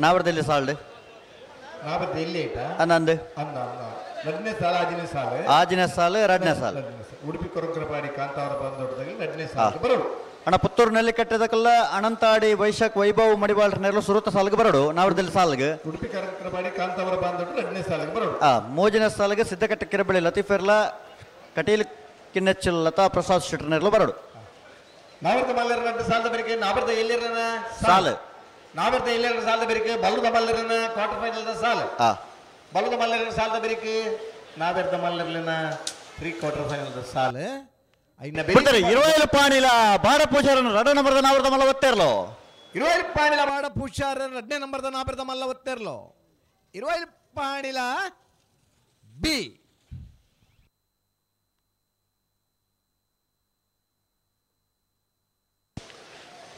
ನಾವ್ರದಲ್ಲಿ ಸಾಲ್ಡ್ ಅಂದು ಆಜಿನ ಸಾಲು ಎರಡನೇ ಸಾಲು ಉಡುಪಿ ಕೊರಕರಪಾಡಿ ಕಾಂತಾವರ ಬಂದೊಡ್ಡದಾಗ ಎರಡನೇ ಸಾಲ ಬರೋಡು. ಅಣ್ಣ ಪುತ್ತೂರು ನೆಲ್ಲಿಕಟ್ಟೆದಕ್ಕೆಲ್ಲ ಅನಂತಾಡಿ ವೈಶಾಖ್ ವೈಭವ್ ಮಡಿವಾಳ್ರನ್ನೆಲ್ಲ ಸುರುತ ಸಾಲಿಗೆ ಬರೋಡು ನಾವ್ರದಲ್ಲಿ ಸಾಲಿಗೆ ಉಡುಪಿ ಕರಕರಪಾಡಿ ಕಾಂತಾವರ ಬಂದೊಡ್ಡು ಎರಡನೇ ಸಾಲಿಗೆ ಬರೋಡು. ಮೂಜನೇ ಸಾಲಿಗೆ ಸಿದ್ದಕಟ್ಟೆ ಕಿರಬಳ್ಳಿ ಲತೀಫೆರ್ಲ ಕಟೀಲ್ ಕಿನ್ನೆಚ್ಚಲ್ ಲತಾ ಪ್ರಸಾದ್ ಶೆಟ್ಟರ್ನೆಲ್ಲ ಬರೋಡು. ನಾವರ್ದ ಮಲ್ಲರನ ಸಾಲದ ಬೆರಕೆ ನಾವರ್ದ ಎಲ್ಲಿರನ ಸಾಲು ನಾವರ್ದ ಎಲ್ಲಿರನ ಸಾಲದ ಬೆರಕೆ ಬಲ್ಲದ ಮಲ್ಲರನ ಕ್ವಾರ್ಟರ್ ಫೈನಲ್ the ಸಾಲು ಬಲ್ಲದ ಮಲ್ಲರನ ಸಾಲದ ಬೆರಕೆ ನಾವರ್ದ ಮಲ್ಲರನ ಪ್ರೀ ಕ್ವಾರ್ಟರ್ ಫೈನಲ್ the ಸಾಲು ಇರುವೈಲು ಪಾಣಿಲ ಬಾಡ ಪೂಜಾರನ ರಡ ನಂಬರ್ದ ನಾವರ್ದ ಮಲ್ಲ ಒತ್ತೇರ್ಲೋ ಇರುವೈಲು ಪಾಣಿಲ ಬಾಡ ಪೂಜಾರನ ರಡ್ನೇ ನಂಬರ್ದ ನಾವರ್ದ ಮಲ್ಲ ಒತ್ತೇರ್ಲೋ ಇರುವೈಲು ಪಾಣಿಲ ಬಿ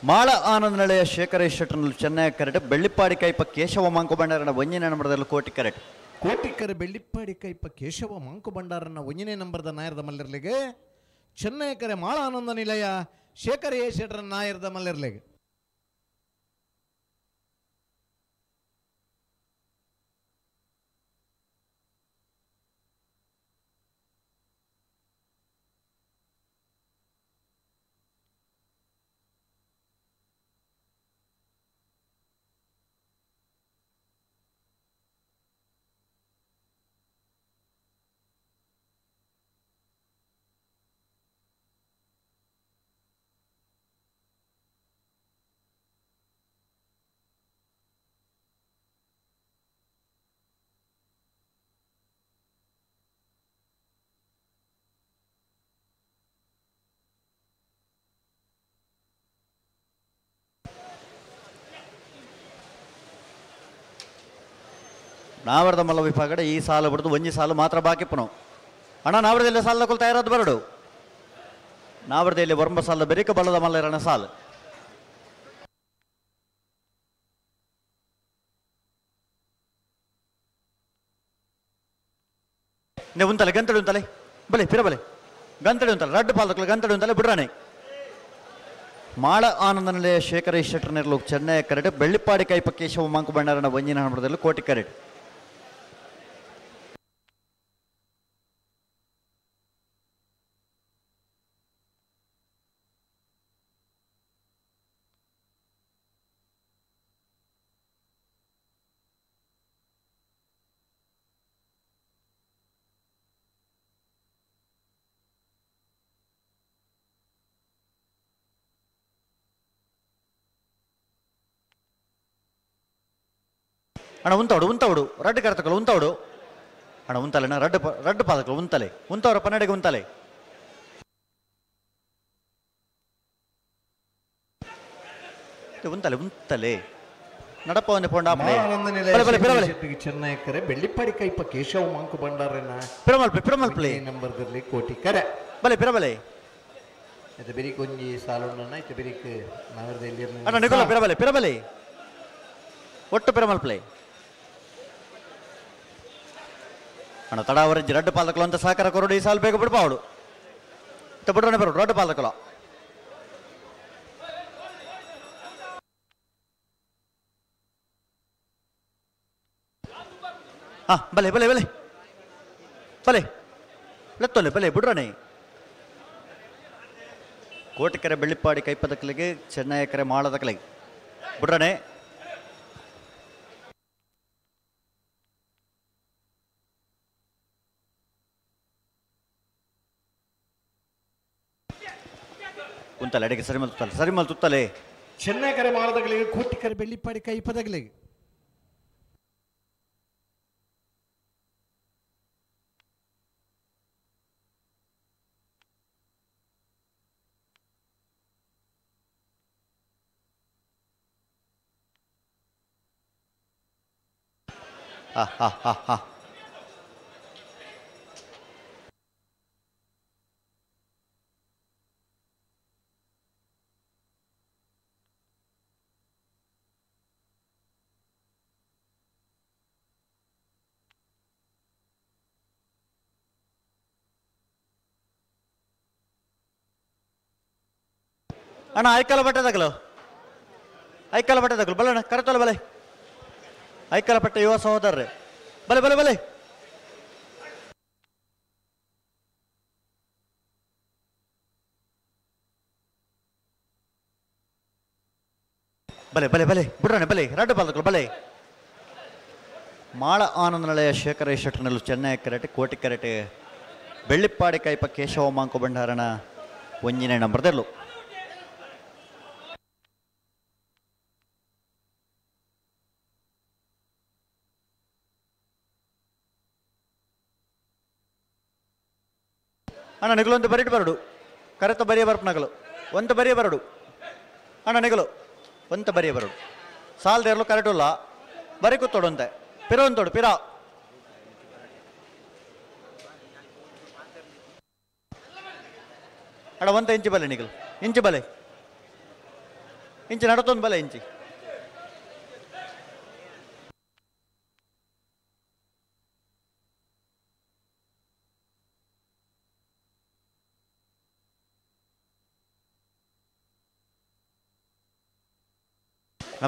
ಮಾಳ ಆನಂದ ನೆಲೆಯ ಶೇಖರ ಶೆಟ್ಟರ್ನಲ್ಲಿ ಚೆನ್ನೈ ಕರೆಟ್ ಬೆಳ್ಳಿಪ್ಪಾಡಿ ಕೈಪ ಕೇಶವ ಮಾಂಕು ಭಂಡಾರನ ಒಂಜಿನ ನಂಬರ್ದಲ್ಲಿ ಕೋಟಿ ಕರೆಟ್ ಕೋಟಿಕರ ಬೆಳ್ಳಿಪ್ಪಾಡಿ ಕೈಪ ಕೇಶವ ಮಾಂಕು ಭಂಡಾರನ ಒಂಜನೇ ನಂಬರ್ದ ನಾಯರದ ಮಲ್ಲರ್ಲಿಗೆ ಚೆನ್ನೈ ಕರೆ ಮಾಳ ಆನಂದ ನಿಲಯ ಶೇಖರ ಎ ಶೆಟ್ಟರ ನಾಯರದ ಮಲ್ಲರ್ಲಿಗೆ ನಾವರದ ಮಲ್ಲ ವಿಭಾಗಡೆ ಈ ಸಾಲು ಬಿಡ್ದು ಒಂಜಿ ಸಾಲು ಮಾತ್ರ ಬಾಕಿ ಪುನೋ ಅಣ್ಣ ನಾವರದಲ್ಲಿ ಸಾಲ ಕೊಲ್ ತಯಾರಾದ ಬರಡು ನಾವರದಲ್ಲಿ ಒರಂಬ ಸಾಲ ಬೆರಿಕ ಬಲದ ಮಲ್ಲರಣ ಸಾಲು ನೀವು ಉಂತಲೆ ಗಂತಡಿ ಉಂತಲೆ ಬಲೆ ಪಿರ ಬಲೆ ಗಂತಡಿ ಉಂತಲೆ ರಡ್ಡು ಪಾಲಕಲು ಗಂತಡಿ ಉಂತಲೆ ಬಿಡ್ರಾಣೆ ಮಾಳ ಆನಂದನಲೆ ಶೇಖರ ಶೆಟ್ಟರ್ನೆರ್ಲು ಚೆನ್ನೈ ಕರೆಟ್ ಬೆಳ್ಳಿಪ್ಪಾಡಿ ಕೈಪ ಕೇಶವ ಮಂಕು ಬಣ್ಣಾರನ ಒಂಜಿನ ಹಣದಲ್ಲಿ ಕೋಟಿ ಕರೆಟ್ ಅಣ್ಣ ಉಂತವಡು ಉಂತವಡು ರಡ್ಡು ಕರ್ತಕಲು ಉಂತವಡು ಅಣ್ಣ ಉಂತಲೆ ರಡ್ಡು ರಡ್ಡು ಪಾದಕಲು ಉಂತಲೆ ಉಂತವರ ಪನ್ನಡೆಗೆ ಉಂತಲೆ ಉಂತಲೆ ಉಂತಲೆ ನಡಪವನ್ನೇ ಪೋಂಡ ಚೆನ್ನೈಕರೆ ಬೆಳ್ಳಿಪ್ಪಾಡಿ ಕೈಪ ಕೇಶವ ಮಂಕು ಬಂಡಾರನ ಪಿರಮಲ್ಪೆ ಪಿರಮಲ್ಪಲೆ ನಂಬರ್ದಲ್ಲಿ ಕೋಟಿ ಕರೆ ಬಲೆ ಪಿರಬಲೆ ಇತ್ತೆ ಬೆರಿಕ್ ಒಂಜಿ ಸಾಲುಣ್ಣ ಇತ್ತೆ ಬೆರಿಕ್ ನಗರದಲ್ಲಿ ಅಣ್ಣ ನಿಕೋಲ ಪಿರಬಲೆ ಪಿರಬಲೆ ಒಟ್ಟು ಪಿರಮಲ್ಪಲೆ ಅಣ್ಣ ತಡಾವರಜ್ಜಿ ರಡ್ಡು ಪಾಲಕಲು ಅಂತ ಸಹಕಾರ ಕೊರಡು ಈ ಸಾಲು ಬೇಗ ಬಿಡ್ಪಾವಡು ಬಿಡ್ರನೆ ಬರೋಡು ರಡ್ಡು ಪಾಲಕಲು ಹಾಂ ಬಲೆ ಬಲೆ ಬಲೆ ಬಲೆ ಲೆತ್ತೊಲೆ ಬಲೆ ಬಿಡ್ರನೆ ಕೋಟಿಕೆರೆ ಬೆಳ್ಳಿಪ್ಪಾಡಿ ಕೈಪದಕಲಿಗೆ ಚೆನ್ನೈಕೆರೆ ಮಾಳದಕಲಿಗೆ ಬಿಡ್ರನೆ ಉಂತಲೆ ಅಡಿಗೆ ಸರಿಮಲ್ ತುತ್ತಲೆ ಸರಿಮಲ್ ತುತ್ತಲೆ ಚೆನ್ನೈಕರೆ ಮಾಳದಗಳಿಗೆ ಕೋಟಿಕರೆ ಬೆಳ್ಳಿಪ್ಪಾಡಿ ಕೈಪದಗಳಿಗೆ ಹಾ ಹಾ ಹಾ ಹಾ ಅಣ್ಣ ಐಕಾಲ ಬಟ್ಟೆ ತಗಲು ಐಕಾಲ ಬಟ್ಟೆ ತಗಲು ಬಲಣ್ಣ ಕರೆತೋಲ ಬಲೆ ಐಕಾಲ ಪಟ್ಟ ಯುವ ಸಹೋದರರೇ ಬಲೆ ಬಲೆ ಬಲೆ ಬಲೆ ಬಲೆ ಬಲೆ ಬಿಡ್ರಣ ಬಲೆ ರಡ್ಡು ಪಾಲಕರು ಬಲೆ ಮಾಳ ಆನಂದನಳೆಯ ಶೇಖರ ಶೆಟ್ಟರ್ನಲ್ಲೂ ಚೆನ್ನೈ ಕರೆಟೆ ಕೋಟಿ ಕರೆಟೆ ಬೆಳ್ಳಿಪ್ಪಾಡಿ ಕೈಪ ಕೇಶವ ಮಾಂಕು ಭಂಡಾರಣ ಒಂಜಿನೇ ನಂಬರ್ದಲ್ಲೂ ಅಣ್ಣ ನಿಗಲೊಂದು ಬರಿಟ್ ಬರಡು ಕರೆತ ಬರಿಯ ಬರ್ಪನಗಲು ಒಂದು ಬರಿಯ ಬರಡು ಅಣ್ಣ ನಿಗಲು ಒಂತ ಬರಿಯ ಬರಡು ಸಾಲದೇರ್ಲು ಕರೆಟುಲ್ಲ ಬರಿ ಕೂತೋಡು ಅಂತೆ ಪಿರ ಒಂತೋಡು ಪಿರ ಅಣ್ಣ ಒಂತ ಇಂಚು ಬಲೆ ನಿಗಲು ಇಂಚು ಬಲೆ ಇಂಚು ನಡತೊಂದು ಬಲೆ ಇಂಚಿ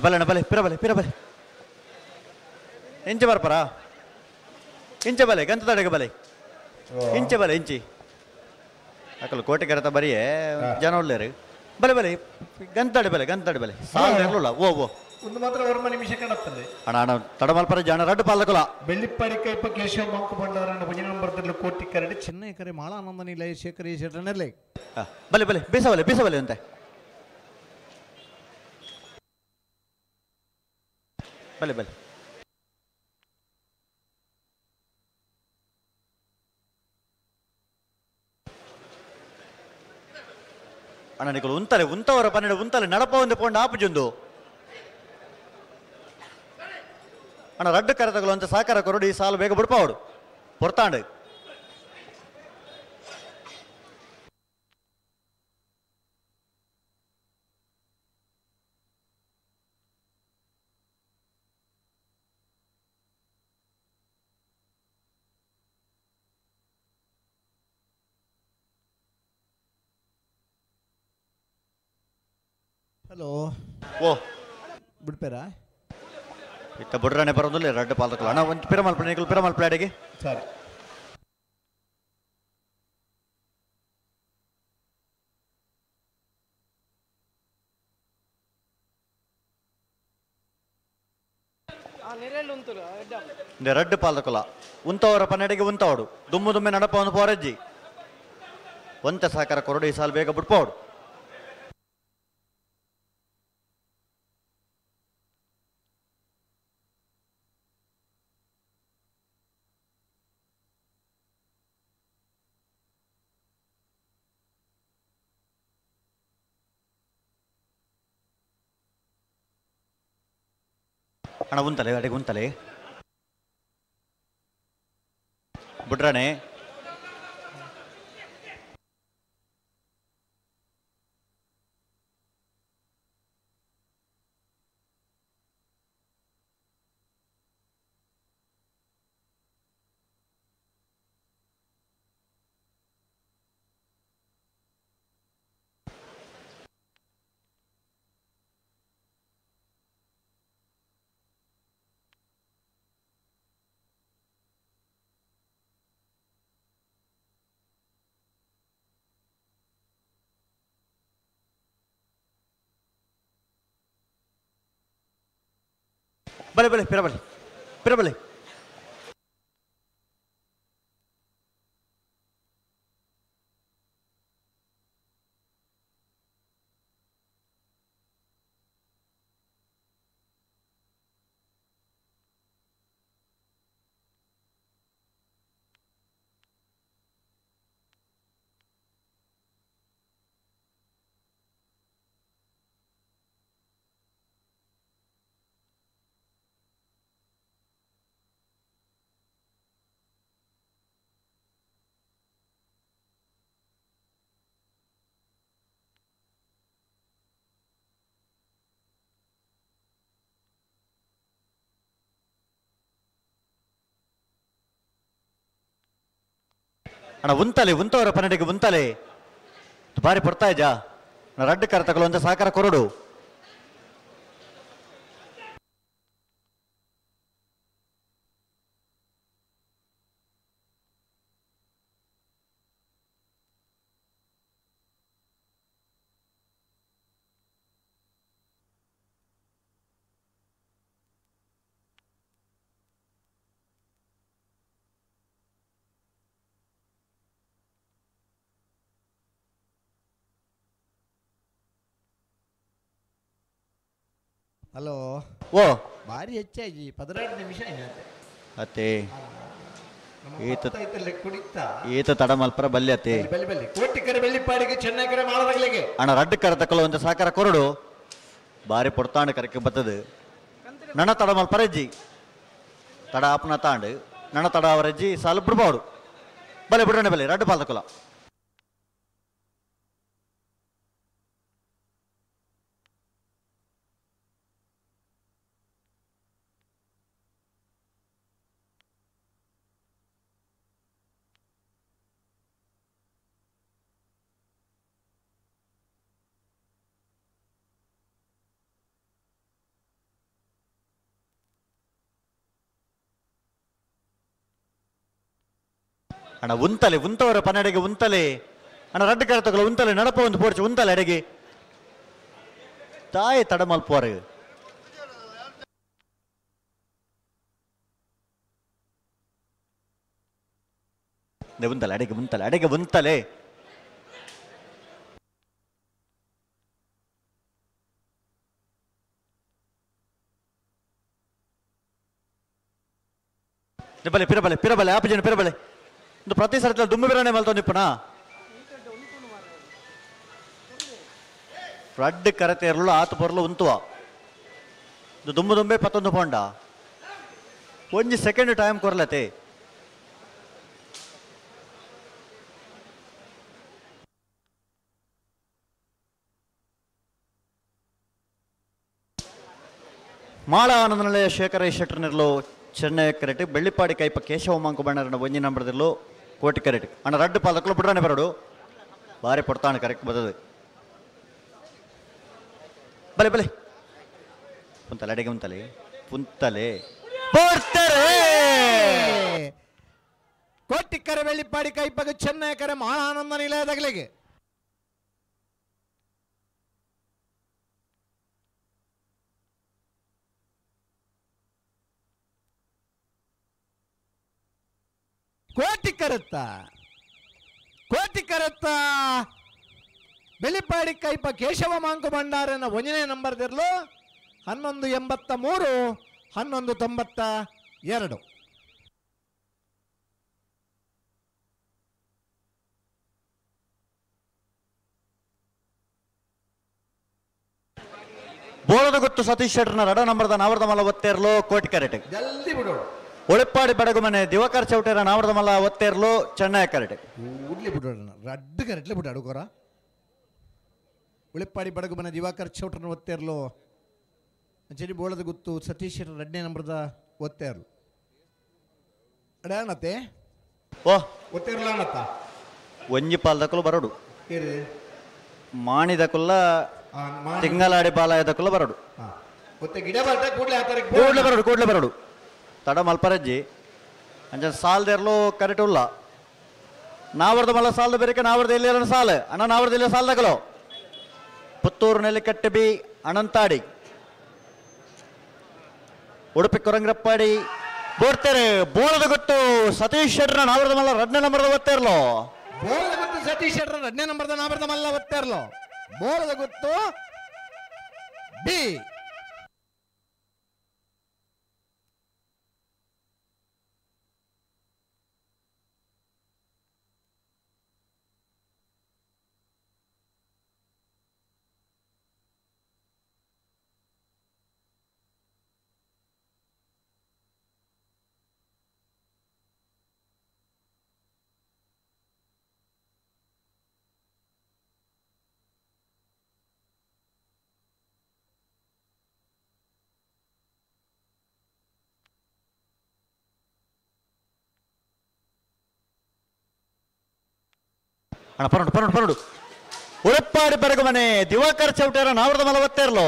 ಬಲೆ ಬಲೆ ಪಿರ ಬಲೆ ಪಿರ ಬಲೆ ಇಂಚೆ ಬರ್ಪರಾ ಇಂಚೆ ಬಲೆ ಗಂತದಡೆಗೆ ಬಲೆ ಇಂಚೆ ಬಲೆ ಇಂಚಿ ಅಕಲು ಕೋಟೆ ಕರೆತ ಬರಿಯೇ ಜನ ಒಳ್ಳೆಯರು ಬಲೆ ಬಲೆ ಗಂತಡೆ ಬಲೆ ಗಂತಡೆ ಬಲೆ ಸಾಲ ಇರಲಿಲ್ಲ ಓ ಓ ಒಂದು ಮಾತ್ರ ವರ್ಮ ನಿಮಿಷ ಕಾಣುತ್ತದೆ ಅಣ್ಣ ಅಣ್ಣ ತಡಮಲ್ಪರ ಜನ ರಡ್ಡು ಪಾಲಕುಲ ಬೆಳ್ಳಿಪ್ಪಾಡಿ ಕೈಪ ಕೇಶವ ಮಂಕು ಭಂಡಾರನ ಭಜನ ನಂಬರ್ದಲ್ಲಿ ಕೋಟಿ ಕರಡಿ ಚೆನ್ನೈ ಕರೆ ಮಾಳ ಆನಂದ ನಿಲಯ ಶೇಖರ ಶೆಟ್ಟರ್ನಲ್ಲಿ ಬಲೆ ಬಲೆ ಬೀಸಬಲೆ ಬೀಸಬಲೆ ಅಂತೆ ಬಲೆ ಬಲೆ ಅಣ್ಣ ನಿಕಲು ಉಂತಲೆ ಉಂತವರ ಪನ್ನೆರಡು ಉಂತಲೆ ನಡಪ ಒಂದು ಪೋಂಡ ಆಪುಜೊಂದು. ಅಣ್ಣ ರಡ್ಡು ಕರೆತಗಳು ಅಂತ ಸಾಕಾರ ಕೊರಡು ಈ ಸಾಲು ಬೇಗ ಬಿಡ್ಪಾವಡು ಪೊರ್ತಾಂಡು. ಹಲೋ ಓ ಬಿಡ್ಪೇರಾ ಇತ್ತ ಬುಡ್ರಾಣೆ ಬರೋದಿಲ್ಲ ರಡ್ಡು ಪಾಲ್ದಕ್ಕಲ್ಲ ಅಣ್ಣ ಒಂದು ಪಿರಮಲ್ ನಿಕಲ್ ಪಿರಮಲ್ ಪ್ಲಾಡಿಗೆ ಸರಿ. ರಡ್ಡು ಪಾಲ್ದಕ್ಕಲ್ಲ ಉಂತವರ ಪನ್ನಡಿಗೆ ಉಂತವಡು ದುಮ್ಮು ದುಮ್ಮೆ ನಡಪ ಒಂದು ಪೋರಜ್ಜಿ ಒಂತೆ ಸಾಕಾರ ಕೊರಡು ಈ ಸಾಲು ಬೇಗ ಬಿಡ್ಪೋಡು. ಅಣ್ಣ ಉಂತಲೆ ಅಡಿಗೆ ಉಂತಲೆ ಬಿಡ್ರಾಣೆ. ಬಲೆ ಬಲೆ ಪಿರಬಲೆ ಪಿರಬಲೆ. ಅಣ್ಣ ಉಂತಲೆ ಉಂತವರ ಪನ್ನಡಿಗೆ ಉಂತಲೆ ಬಾರಿ ಪಡ್ತಾ ಇದ್ಯಾ ರಡ್ಡು ಕರ ತಗೊಳ್ಳುವಂತ ಸಾಕಾರ ಕೊರಡು. ಹಲೋ ಓ ಭಾರಿ ಹೆಚ್ಚಾಗಿ 12 ನಿಮಿಷ ಅತ್ತೆ ಈತ ಕುಡಿತಾ ಈತ ತಡ ಮಲ್ಪರ ಬಲ್ಲೆ ಅತ್ತೆ ಬಲ್ಲಿ ಬಲ್ಲಿ ಕೋಟಿ ಕರೆ ಬೆಳ್ಳಿಪಾಡಿಗೆ ಚೆನ್ನಾಗಿ ಕರೆ ಮಾಡದಾಗಲಿಗೆ ಅಣ್ಣ ರಡ್ಡು ಕರ ತಕೊಳ್ಳುವಂತ ಸಾಕಾರ ಕೊರಡು ಬಾರಿ ಪೊಡ್ತಾಂಡು ಕರಕ್ಕೆ ಬರ್ತದೆ. ನನ್ನ ತಡ ಮಲ್ಪರಜ್ಜಿ ತಡ ಆಪನ ತಾಂಡು ನನ್ನ ತಡ ಅವರಜ್ಜಿ ಸಾಲು ಬಿಡ್ಬಾರ್ದು. ಬಲೆ ಬಿಡೋಣ ಬಲೆ ರಡ್ಡು ಪಾಲ್ ತಕೊಲ್ಲ. ಅಣ್ಣ ಉಂತಲೆ ಉಂತವರ ಪನ್ನಡೆಗೆ ಉಂತಲೆ ಅಣ್ಣ ರಡ್ಡು ಕರ ತಗೊಳ್ಳ ಉಂತಲೆ ನಡಪ ಒಂದು ಪೋರ್ಚು ಉಂತಲೆ ಅಡೆಗೆ ತಾಯಿ ತಡ ಮಲ್ಪುವಾರು. ಉಂತಲೆ ಅಡೆಗೆ ಉಂತಲೆ ಅಡೆಗೆ ಉಂತಲೆ. ಬಲೆ ಪಿರಬಲೆ ಪಿರಬಲೆ ಆಪಜನ ಪಿರಬಲೆ ಒಂದು ಪ್ರತಿ ಸರ್ತಿ ದುಮ್ಮು ಬಿರಾಣೆ ಮಲ್ತೊಂದಿಪ್ಪಣ ರಡ್ಡು ಕರತೆ ಇರಲು ಆತು ಬರಲು ಉಂತುವ ದುಮ್ಮು ದುಂಬೆ ಪತ್ತೊಂದು ಪೋಂಡ. ಒಂಜಿ ಸೆಕೆಂಡ್ ಟೈಮ್ ಕೊರ್ಲತೆ. ಮಾಳ ಆನಂದನಲೆ ಶೇಖರ ಶೆಟ್ಟರ್ನಿರ್ಲು ಚೆನ್ನೈ ಕರೆಟ್ ಬೆಳ್ಳಿಪಾಡಿ ಕೈಪ ಕೇಶವ ಮಾಂಕು ಬಣ್ಣರನ್ನ ಒಂಜಿ ನಂಬರ್ದಿರ್ಲು ಕೋಟಿ ಕರೆಟ್ ಅಣ್ಣ ರಡ್ಡು ಪಾದಕ್ಕಲು ಬುಡ್ರಾನೆ ಬರೋಡು ಬಾರಿ ಪೊಡ್ತಾಣ ಕರೆಕ್ಟ್ ಬದದು ಬಲೆ ಬಲೆ ಪುಂತಲೆ ಅಡಿಗೆ ಉಂತಲೆ ಪುಂತಲೆ ಬೋಡ್ತಾರೆ ಕೋಟಿಕ್ಕರೆ ಬೆಳ್ಳಿಪಾಡಿ ಕೈಪಗ ಚೆನ್ನೈ ಕರೆ ಮಾಳ ಆನಂದ ನಿಲಯದಗಲಿಗೆ ಕೋಟಿ ಕರೆತ್ತ ಕೋಟಿ ಕರೆತ್ತ ಬೆಳಿಪಾಡಿ ಕೈಪ ಕೇಶವ ಮಾಂಕು ಭಂಡಾರನ ಒಂದನೇ ನಂಬರ್ದಿರ್ಲು 11.83 11.92. ಬೋಳದ ಗೊತ್ತು ಸತೀಶ್ ಶೆಟ್ಟರ್ನ ರಡ ನಂಬರ್ದ ನಾವರ್ದ ಮಲ್ಲ ಒತ್ತೇರ್ಲು ಕೋಟಿ ಕರೆಟ್ ಜಲ್ದಿ ಬಿಡೋಣ. ಒಳಪ್ಪಾಡಿ ಬಡಗುಮನೆ ದಿವಾಕರ್ ಚೌಟೇರ ನಾವರ್ದ ಮಲ್ಲ ಒತ್ತೇರ್ಲು ಚೆನ್ನೈ ಕರೆಟ್ ಊಡ್ಲಿ ಬಿಡೋಣ ರಡ್ಡು ಕರೆಟ್ಲೆ ಬಿಡ ಅಡುಗೋರ. ಉಳಿಪ್ಪಾಡಿ ಬಡಗುಮನೆ ದಿವಾಕರ್ ಚೌಟರ್ನ ಒತ್ತೇರ್ಲು ಅಂಚೆಡಿ ಬೋಳದ ಗುತ್ತು ಸತೀಶ್ ಶೆಟ್ಟರ್ ರಡ್ಡನೇ ನಂಬರ್ದ ಒತ್ತೇರ್ಲು ಅಡಾಣತೆ ಓ ಒತ್ತೇರ್ಲ ಅಣ್ಣತ್ತ ಒಂಜಿ ಪಾಲ್ದಕ್ಕಲು ಬರೋಡು ಮಾಣಿದಕುಲ್ಲ ತಿಂಗಳಾಡಿ ಬಾಲಾಯದಕ್ಕುಲ್ಲ ಬರೋಡು ಗಿಡ ಬರ್ತಾ ಕೂಡ್ಲೆ ಕೂಡ್ಲೆ ಬರೋಡು ಕೂಡ್ಲೆ ಬರೋಡು ತಡ ಮಲ್ಪರಜ್ಜಿ ಅಂಚ ಸಾಲ್ದೆರ್ಲು ಕರೆಕ್ಟ್ ಉಲ್ಲ ನಾವರ್ದ ಮಲ್ಲ ಸಾಲದ ಬೇರೆ ನಾವರ್ದ ಎಲ್ಲಿ ಸಾಲ ಅಣ್ಣ ನಾವರ್ದ ಇಲ್ಲ ಸಾಲದಗಲೋ ಪುತ್ತೂರು ನೆಲ್ಲಿಕಟ್ಟೆ ಬಿ ಅನಂತಾಡಿ ಉಡುಪಿ ಕೊರಂಗ್ರಪ್ಪಾಡಿ ಬೋಡ್ತೇರೆ ಬೋಳದ ಗೊತ್ತು ಸತೀಶ್ ಶೆಟ್ಟರ್ನ ನಾವರ್ದ ಮಲ್ಲ ರಡ್ನೇ ನಂಬರ್ದ ಒತ್ತೇರ್ಲೋ ಬೋಳದ ಗೊತ್ತು ಸತೀಶ್ ಶೆಟ್ಟರ್ ರಡ್ನೇ ನಂಬರ್ದ ನಾವರ್ದ ಮಲ್ಲ ಒತ್ತೇರ್ಲೋ ಬೋಳದ ಗೊತ್ತು ಬಿ ಅಣ್ಣ ಪರಡು ಪರಡು ಪರಡು ಉಳಪ್ಪಾಡಿ ಬೆರಗುಮನೆ ದಿವಾಕರ್ ಚೌಟೇರ ನಾವರದ ಮಲ ಒತ್ತೇರ್ಲು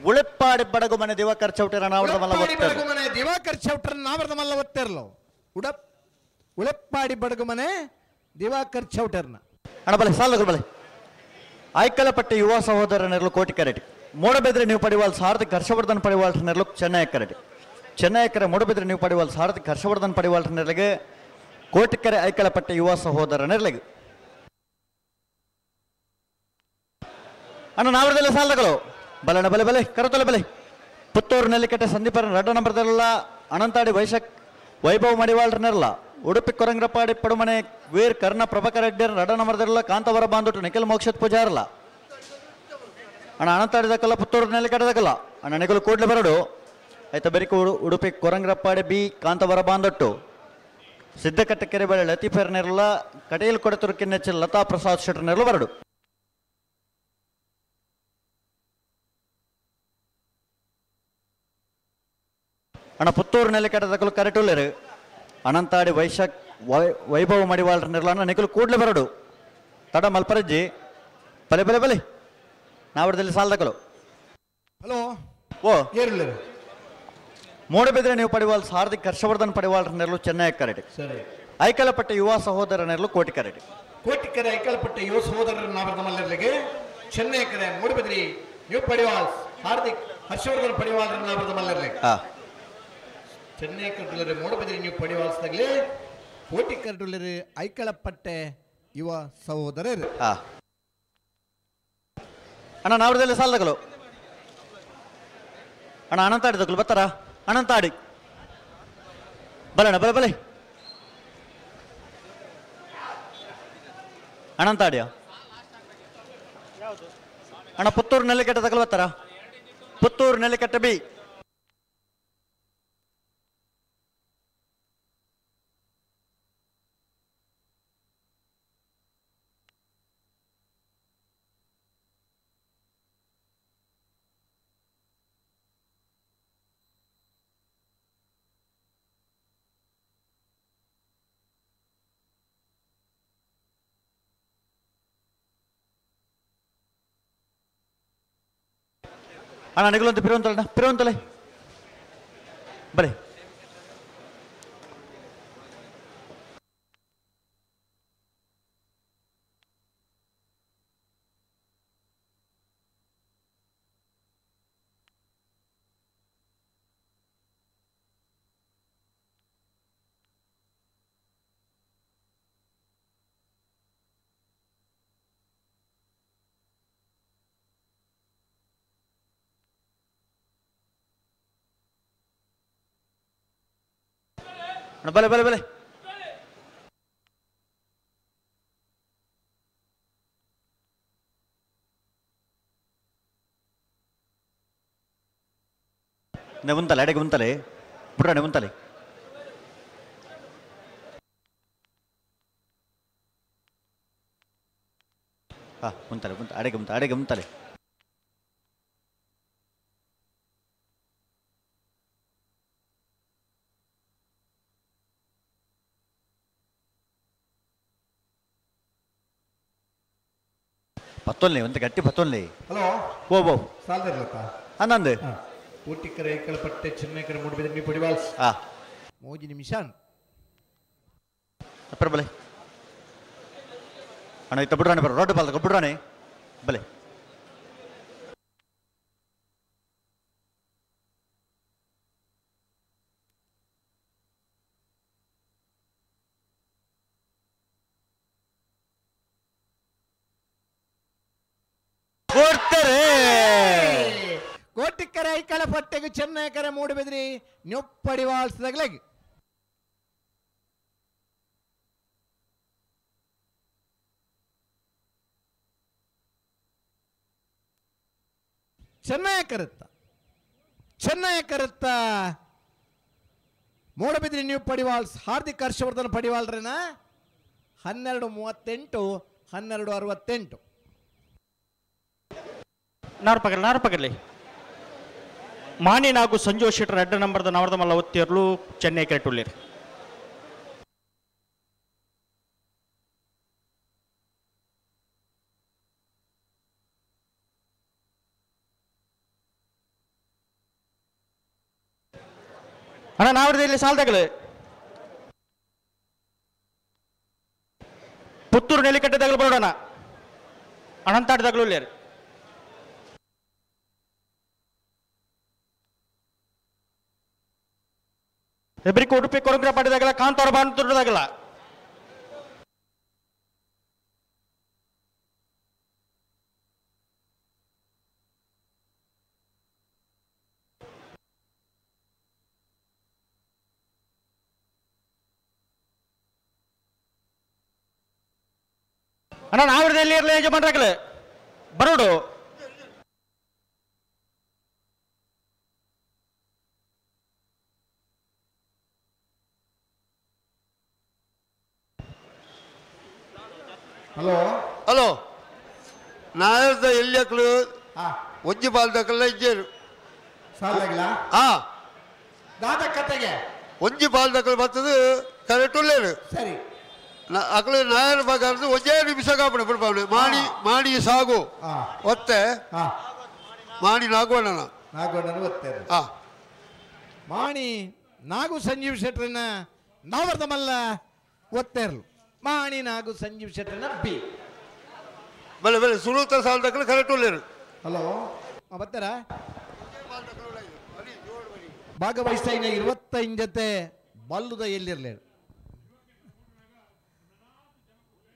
ಉಳಪ್ಪಾಡಿ ಬಡಗುಮನೆ ದಿವಾಕರ್ ಚೌಟೇರ ನಾವರದ ಮಲ ಒತ್ತೇರ್ಲು ದಿವಾಕರ್ ಚೌಟರ್ ನಾವರದ ಮಲ್ಲ ಒತ್ತೇರ್ಲು ಉಳಪ್ಪಾಡಿ ಬಡಗುಮನೆ ದಿವಾಕರ್ ಚೌಟರ್ನ ಅಣ್ಣ ಬಲೆ ಸಾಲ ಬಲೆ ಆಯ್ಕಲಪಟ್ಟೆ ಯುವ ಸಹೋದರನೆರಲು ಕೋಟಿ ಕರೆಟಿ ಮೂಡಬೆದ್ರೆ ನೀವು ಪಡಿವಾಲ್ ಸಾರ್ಥಕ್ ಹರ್ಷವರ್ಧನ್ ಪಡಿವಾಲ್ ನೆರಲು ಚೆನ್ನೈ ಕರೆಟಿ ಚೆನ್ನೈ ಕರೆ ಮೂಡಬೆದ್ರೆ ನೀವು ಪಡಿವಾಲ್ ಸಾರ್ಥಕ್ ಹರ್ಷವರ್ಧನ್ ಪಡಿವಾಲ್ ನೆರಲಿಗೆ ಕೋಟಿಕೆರೆ ಐಕಲಪಟ್ಟೆ ಯುವ ಸಹೋದರ ನೆರಳಿಗೆ ಅಣ್ಣ ನಾವರದಲ್ಲ ಸಾಲಗಳು ಬಲಣ ಬಲೆ ಬಲೆ ಕರತೊಲೆ ಬಲೆ ಪುತ್ತೂರು ನೆಲ್ಲಿಕಟ್ಟೆ ಸಂದೀಪರ ರಡ್ಡ ನಂಬರ್ದಲ್ಲ ಅನಂತಾಡಿ ವೈಶಕ್ ವೈಭವ್ ಮಡಿವಾಳ್ರ ನೆರಲ ಉಡುಪಿ ಕೊರಂಗ್ರಪಾಡಿ ಪಡುಮನೆ ವೀರ್ ಕರ್ಣ ಪ್ರಭಾಕರ್ ರೆಡ್ಡಿಯರ ರಡ್ಡ ನಂಬರ್ದಿರಲ್ಲ ಕಾಂತವರ ಬಾಂಧುಟ್ಟು ನಿಖಿಲ್ ಮೋಕ್ಷತ್ ಪೂಜಾರಲ್ಲ ಅಣ್ಣ ಅನಂತಾಡಿದಕ್ಕಲ್ಲ ಪುತ್ತೂರು ನೆಲ್ಲಿಕಟ್ಟದಕ್ಕಲ್ಲ ಅಣ್ಣ ನಿಖಿಲ್ ಕೂಡ್ಲೆ ಬರಡು ಆಯ್ತಾ ಬೆರಿಕು ಉಡುಪಿ ಕೊರಂಗ್ರಪ್ಪಾಡಿ ಬಿ ಕಾಂತವರ ಬಾಂಧೊಟ್ಟು ಸಿದ್ದಕಟ್ಟೆ ಕೆರೆಬೆಳೆ ಲತೀಫರ್ ನೆರಲ ಕಟೀಲ್ ಕೊಡತೂರು ಕಿನ್ನೆಚ್ಚ ಲತಾ ಪ್ರಸಾದ್ ಶೆಟ್ಟರ್ ನೆರಳು ಬರಡು. ಅಣ್ಣ ಪುತ್ತೂರು ನೆಲೆಕಟ್ಟದಕ್ಕಲು ಕರೆಟುಲ್ಲೇರು ಅನಂತಾಡಿ ವೈಶಾಖ್ ವೈಭವ ಮಡಿವಾಳ್ರ ನೆರಳು ಅಣ್ಣ ನಿಖಿಲ್ ಕೂಡ್ಲೆ ಬರಡು ತಡ ಮಲ್ಪರಜ್ಜಿ ಬಲೆ ಬಲೆ ಬಲೆ ನಾವಡದಲ್ಲಿ ಸಾಲದಕಲು ಹಲೋ ಓ ಏರುಲ್ಲೇರು ಮೂಡಬಿದ್ರೆ ನೀವು ಪಡಿವಾಲ್ ಸಾರ್ದಿಕ್ ಹರ್ಷವರ್ಧನ್ ಪಡಿವಾಲ್ ನೆರಳು ಚೆನ್ನೈ ಕರೆಟಿ ಸರಿ ಐಕಲಪಟ್ಟೆ ಯುವ ಸಹೋದರ ನೆರಳು ಕೋಟಿ ಕರೆಟಿ ಕೋಟಿಕೆರೆ ಐಕಲಪಟ್ಟೆ ಯುವ ಸಹೋದರರ ನಾವರದ ಮಲ್ಲರ್ಲಿಗೆ ಚೆನ್ನೈ ಕರೆ ಮೂಡಬಿದ್ರಿ ನ್ಯೂ ಪಡಿವಾಲ್ಸ್ ಹಾರ್ದಿಕ್ ಹರ್ಷವರ್ಧನ್ ಪಡಿವಾಲ್ ನಾವರದ ಮಲ್ಲರ್ಲಿಗೆ ಚೆನ್ನೈ ಕಟ್ಟುಲರೆ ಮೂಡಬಿದ್ರಿ ನ್ಯೂ ಪಡಿವಾಲ್ಸ್ ತಗಲಿ ಕೋಟಿ ಕಟ್ಟುಲರೆ ಐಕಲಪಟ್ಟೆ ಯುವ ಸಹೋದರರು ಅಣ್ಣ ನಾವರದಲ್ಲಿ ಸಾಲದಗಳು ಅಣ್ಣ ಅನಂತಾಡಿದಗಳು ಬರ್ತಾರಾ ಅನಂತಾಡಿ ಬಲಣ್ಣ ಬಲೆ ಬಲೆ ಅನಂತಾಡಿಯ ಅಣ್ಣ ಪುತ್ತೂರು ನೆಲ್ಲಿಕಟ್ಟೆ ತಗಲ್ ಬರ್ತಾರ ಪುತ್ತೂರು ನೆಲ್ಲಿಕಟ್ಟೆ ಬಿ ಅಣ್ಣ ನಿಗಲಂತ ಪಿರುವಂತಲ್ಲ ಪಿರುವಂತಲೆ ಬಲೆ ಬಲೆ ಬಲೆ ಬಲೆ ಉಂತಲೆ ಅಡೆಗೆ ಉಂತಲೆ ಬುಡ್ರಾಣೆ ಉಂತಲೆ ಹಾ ಉಂತಲೆ ಉಂತ ಅಡೆಗೆ ಉಂತ ಅಡೆಗೆ ಉಂತಲೆ ಪತ್ತೊಲ್ಲೆ ಒಂದು ಗಟ್ಟಿ ಪತ್ತೊಲ್ಲೆ ಹಲೋ ಓ ಓ ಸಾಲದಿರ್ಲತ್ತ ಅನ್ನಂದು ಊಟಿಕ್ಕರೆ ಐಕಳಪಟ್ಟೆ ಚೆನ್ನೈಕರೆ ಮೂಡುಬಿದ್ರೆ ನೀವು ಪಡಿವಾಲ್ಸ್ ಆ ಮೋಜಿ ನಿಮಿಷ ಅಪ್ಪರ ಬಲೆ ಅಣ್ಣ ಇತ್ತ ಬಿಡ್ರಾಣೆ ಬರ ರೋಡ್ ಬಾಲ್ದ ಬಿಡ್ರಾಣೆ ಬಲೆ ಕೊಡ್ತಾರೆ ಕೋಟಿಕ್ಕರೆ ಐಕಳ ಪಟ್ಟೆಗೆ ಚೆನ್ನೈಕರೆ ಮೂಡುಬಿದ್ರಿ ನ್ಯೊಪ್ಪಡಿವಾಲ್ಸದಾಗ್ಲಾಗಿ ಚೆನ್ನೈ ಕರುತ್ತ ಚೆನ್ನೈ ಕರುತ್ತ ಮೂಡಬಿದ್ರಿ ನ್ಯೂ ಪಡಿವಾಲ್ಸ್ ಹಾರ್ದಿಕ್ ಹರ್ಷವರ್ಧನ್ ಪಡಿವಾಲ್ರೇನ 12:38 12:68 ನಾರ್ಪಗಲಿ ನಾರ್ಪಗಲಿ ಮಾಣಿ ನಾಗು ಸಂಜೋಷ್ ಶೆಟ್ಟರ್ ಎಡ್ಡ ನಂಬರ್ದ ನವರ್ದ ಮಲ್ಲ ಒತ್ತಿರ್ಲು ಚೆನ್ನೈ ಕೆರೆಟುಳ್ಳೇರಿ ಅಣ್ಣ ನಾವ್ರದ್ದು ಇಲ್ಲಿ ಸಾಲ್ದಾಗಲು ಪುತ್ತೂರು ನೆಲಿಕಟ್ಟೆದಾಗಲು ಬರೋಣ ಅನಂತಾಟದಾಗಲೂ ಇಲ್ಲೇರಿ ಹೆಬ್ರಿಕ್ ಉಡುಪಿ ಕೊರಗ್ರ ಪಡೆದಾಗಲ್ಲ ಕಾಂತಾರ ಬಾಂಧದಾಗಲ್ಲ ಅಣ್ಣ ನಾವ್ರದ್ದು ಎಲ್ಲಿ ಇರಲಿ ಯಜಮಾನ್ರಾಗಲೇ ಬರೋಡು ಹಲೋ ಹಲೋ ನಾಯರ್ದ ಎಲ್ಲಿ ಒಂಜಿ ಬಾಲ್ದಕಲ್ಲ ಇಜ್ಜೇರು ಸಾಲಾಗಿಲ್ಲ ಹಾ ದಾದ ಕತೆಗೆ ಒಂಜಿ ಬಾಲ್ದಕಲ್ ಬರ್ತದೆ ಕರೆಕ್ಟ್ ಉಳ್ಳೇರು ಸರಿ ಅಕಲು ನಾಯರ್ ಬಗಾರ್ದು ಒಂಜೇ ನಿಮಿಷ ಕಾಪಣೆ ಬಿಡ್ಪಾವಣೆ ಮಾಣಿ ಮಾಣಿ ಸಾಗು ಒತ್ತೆ ಮಾಣಿ ನಾಗವಣ್ಣನ ನಾಗವಣ್ಣನ ಒತ್ತೆ ಹಾ ಮಾಣಿ ನಾಗು ಸಂಜೀವ್ ಶೆಟ್ರನ್ನ ನಾವರ್ದ ಮಲ್ಲ ಒತ್ತೆರ್ಲು ಮಾಣಿ ನಾಗು ಸಂಜೀವ್ ಶೆಟ್ರನ್ನ ಬಿ ಬಲೆ ಬಲೆ ಸುರುತ ಸಾಲದಕ್ಕಲು ಕರೆಕ್ಟ್ ಉಳ್ಳೇರು ಹಲೋ ಬರ್ತಾರ ಭಾಗವಹಿಸ್ತಾ ಇನ್ನ 25 ಜೊತೆ ಬಲ್ಲುದ ಎಲ್ಲಿರ್ಲಿ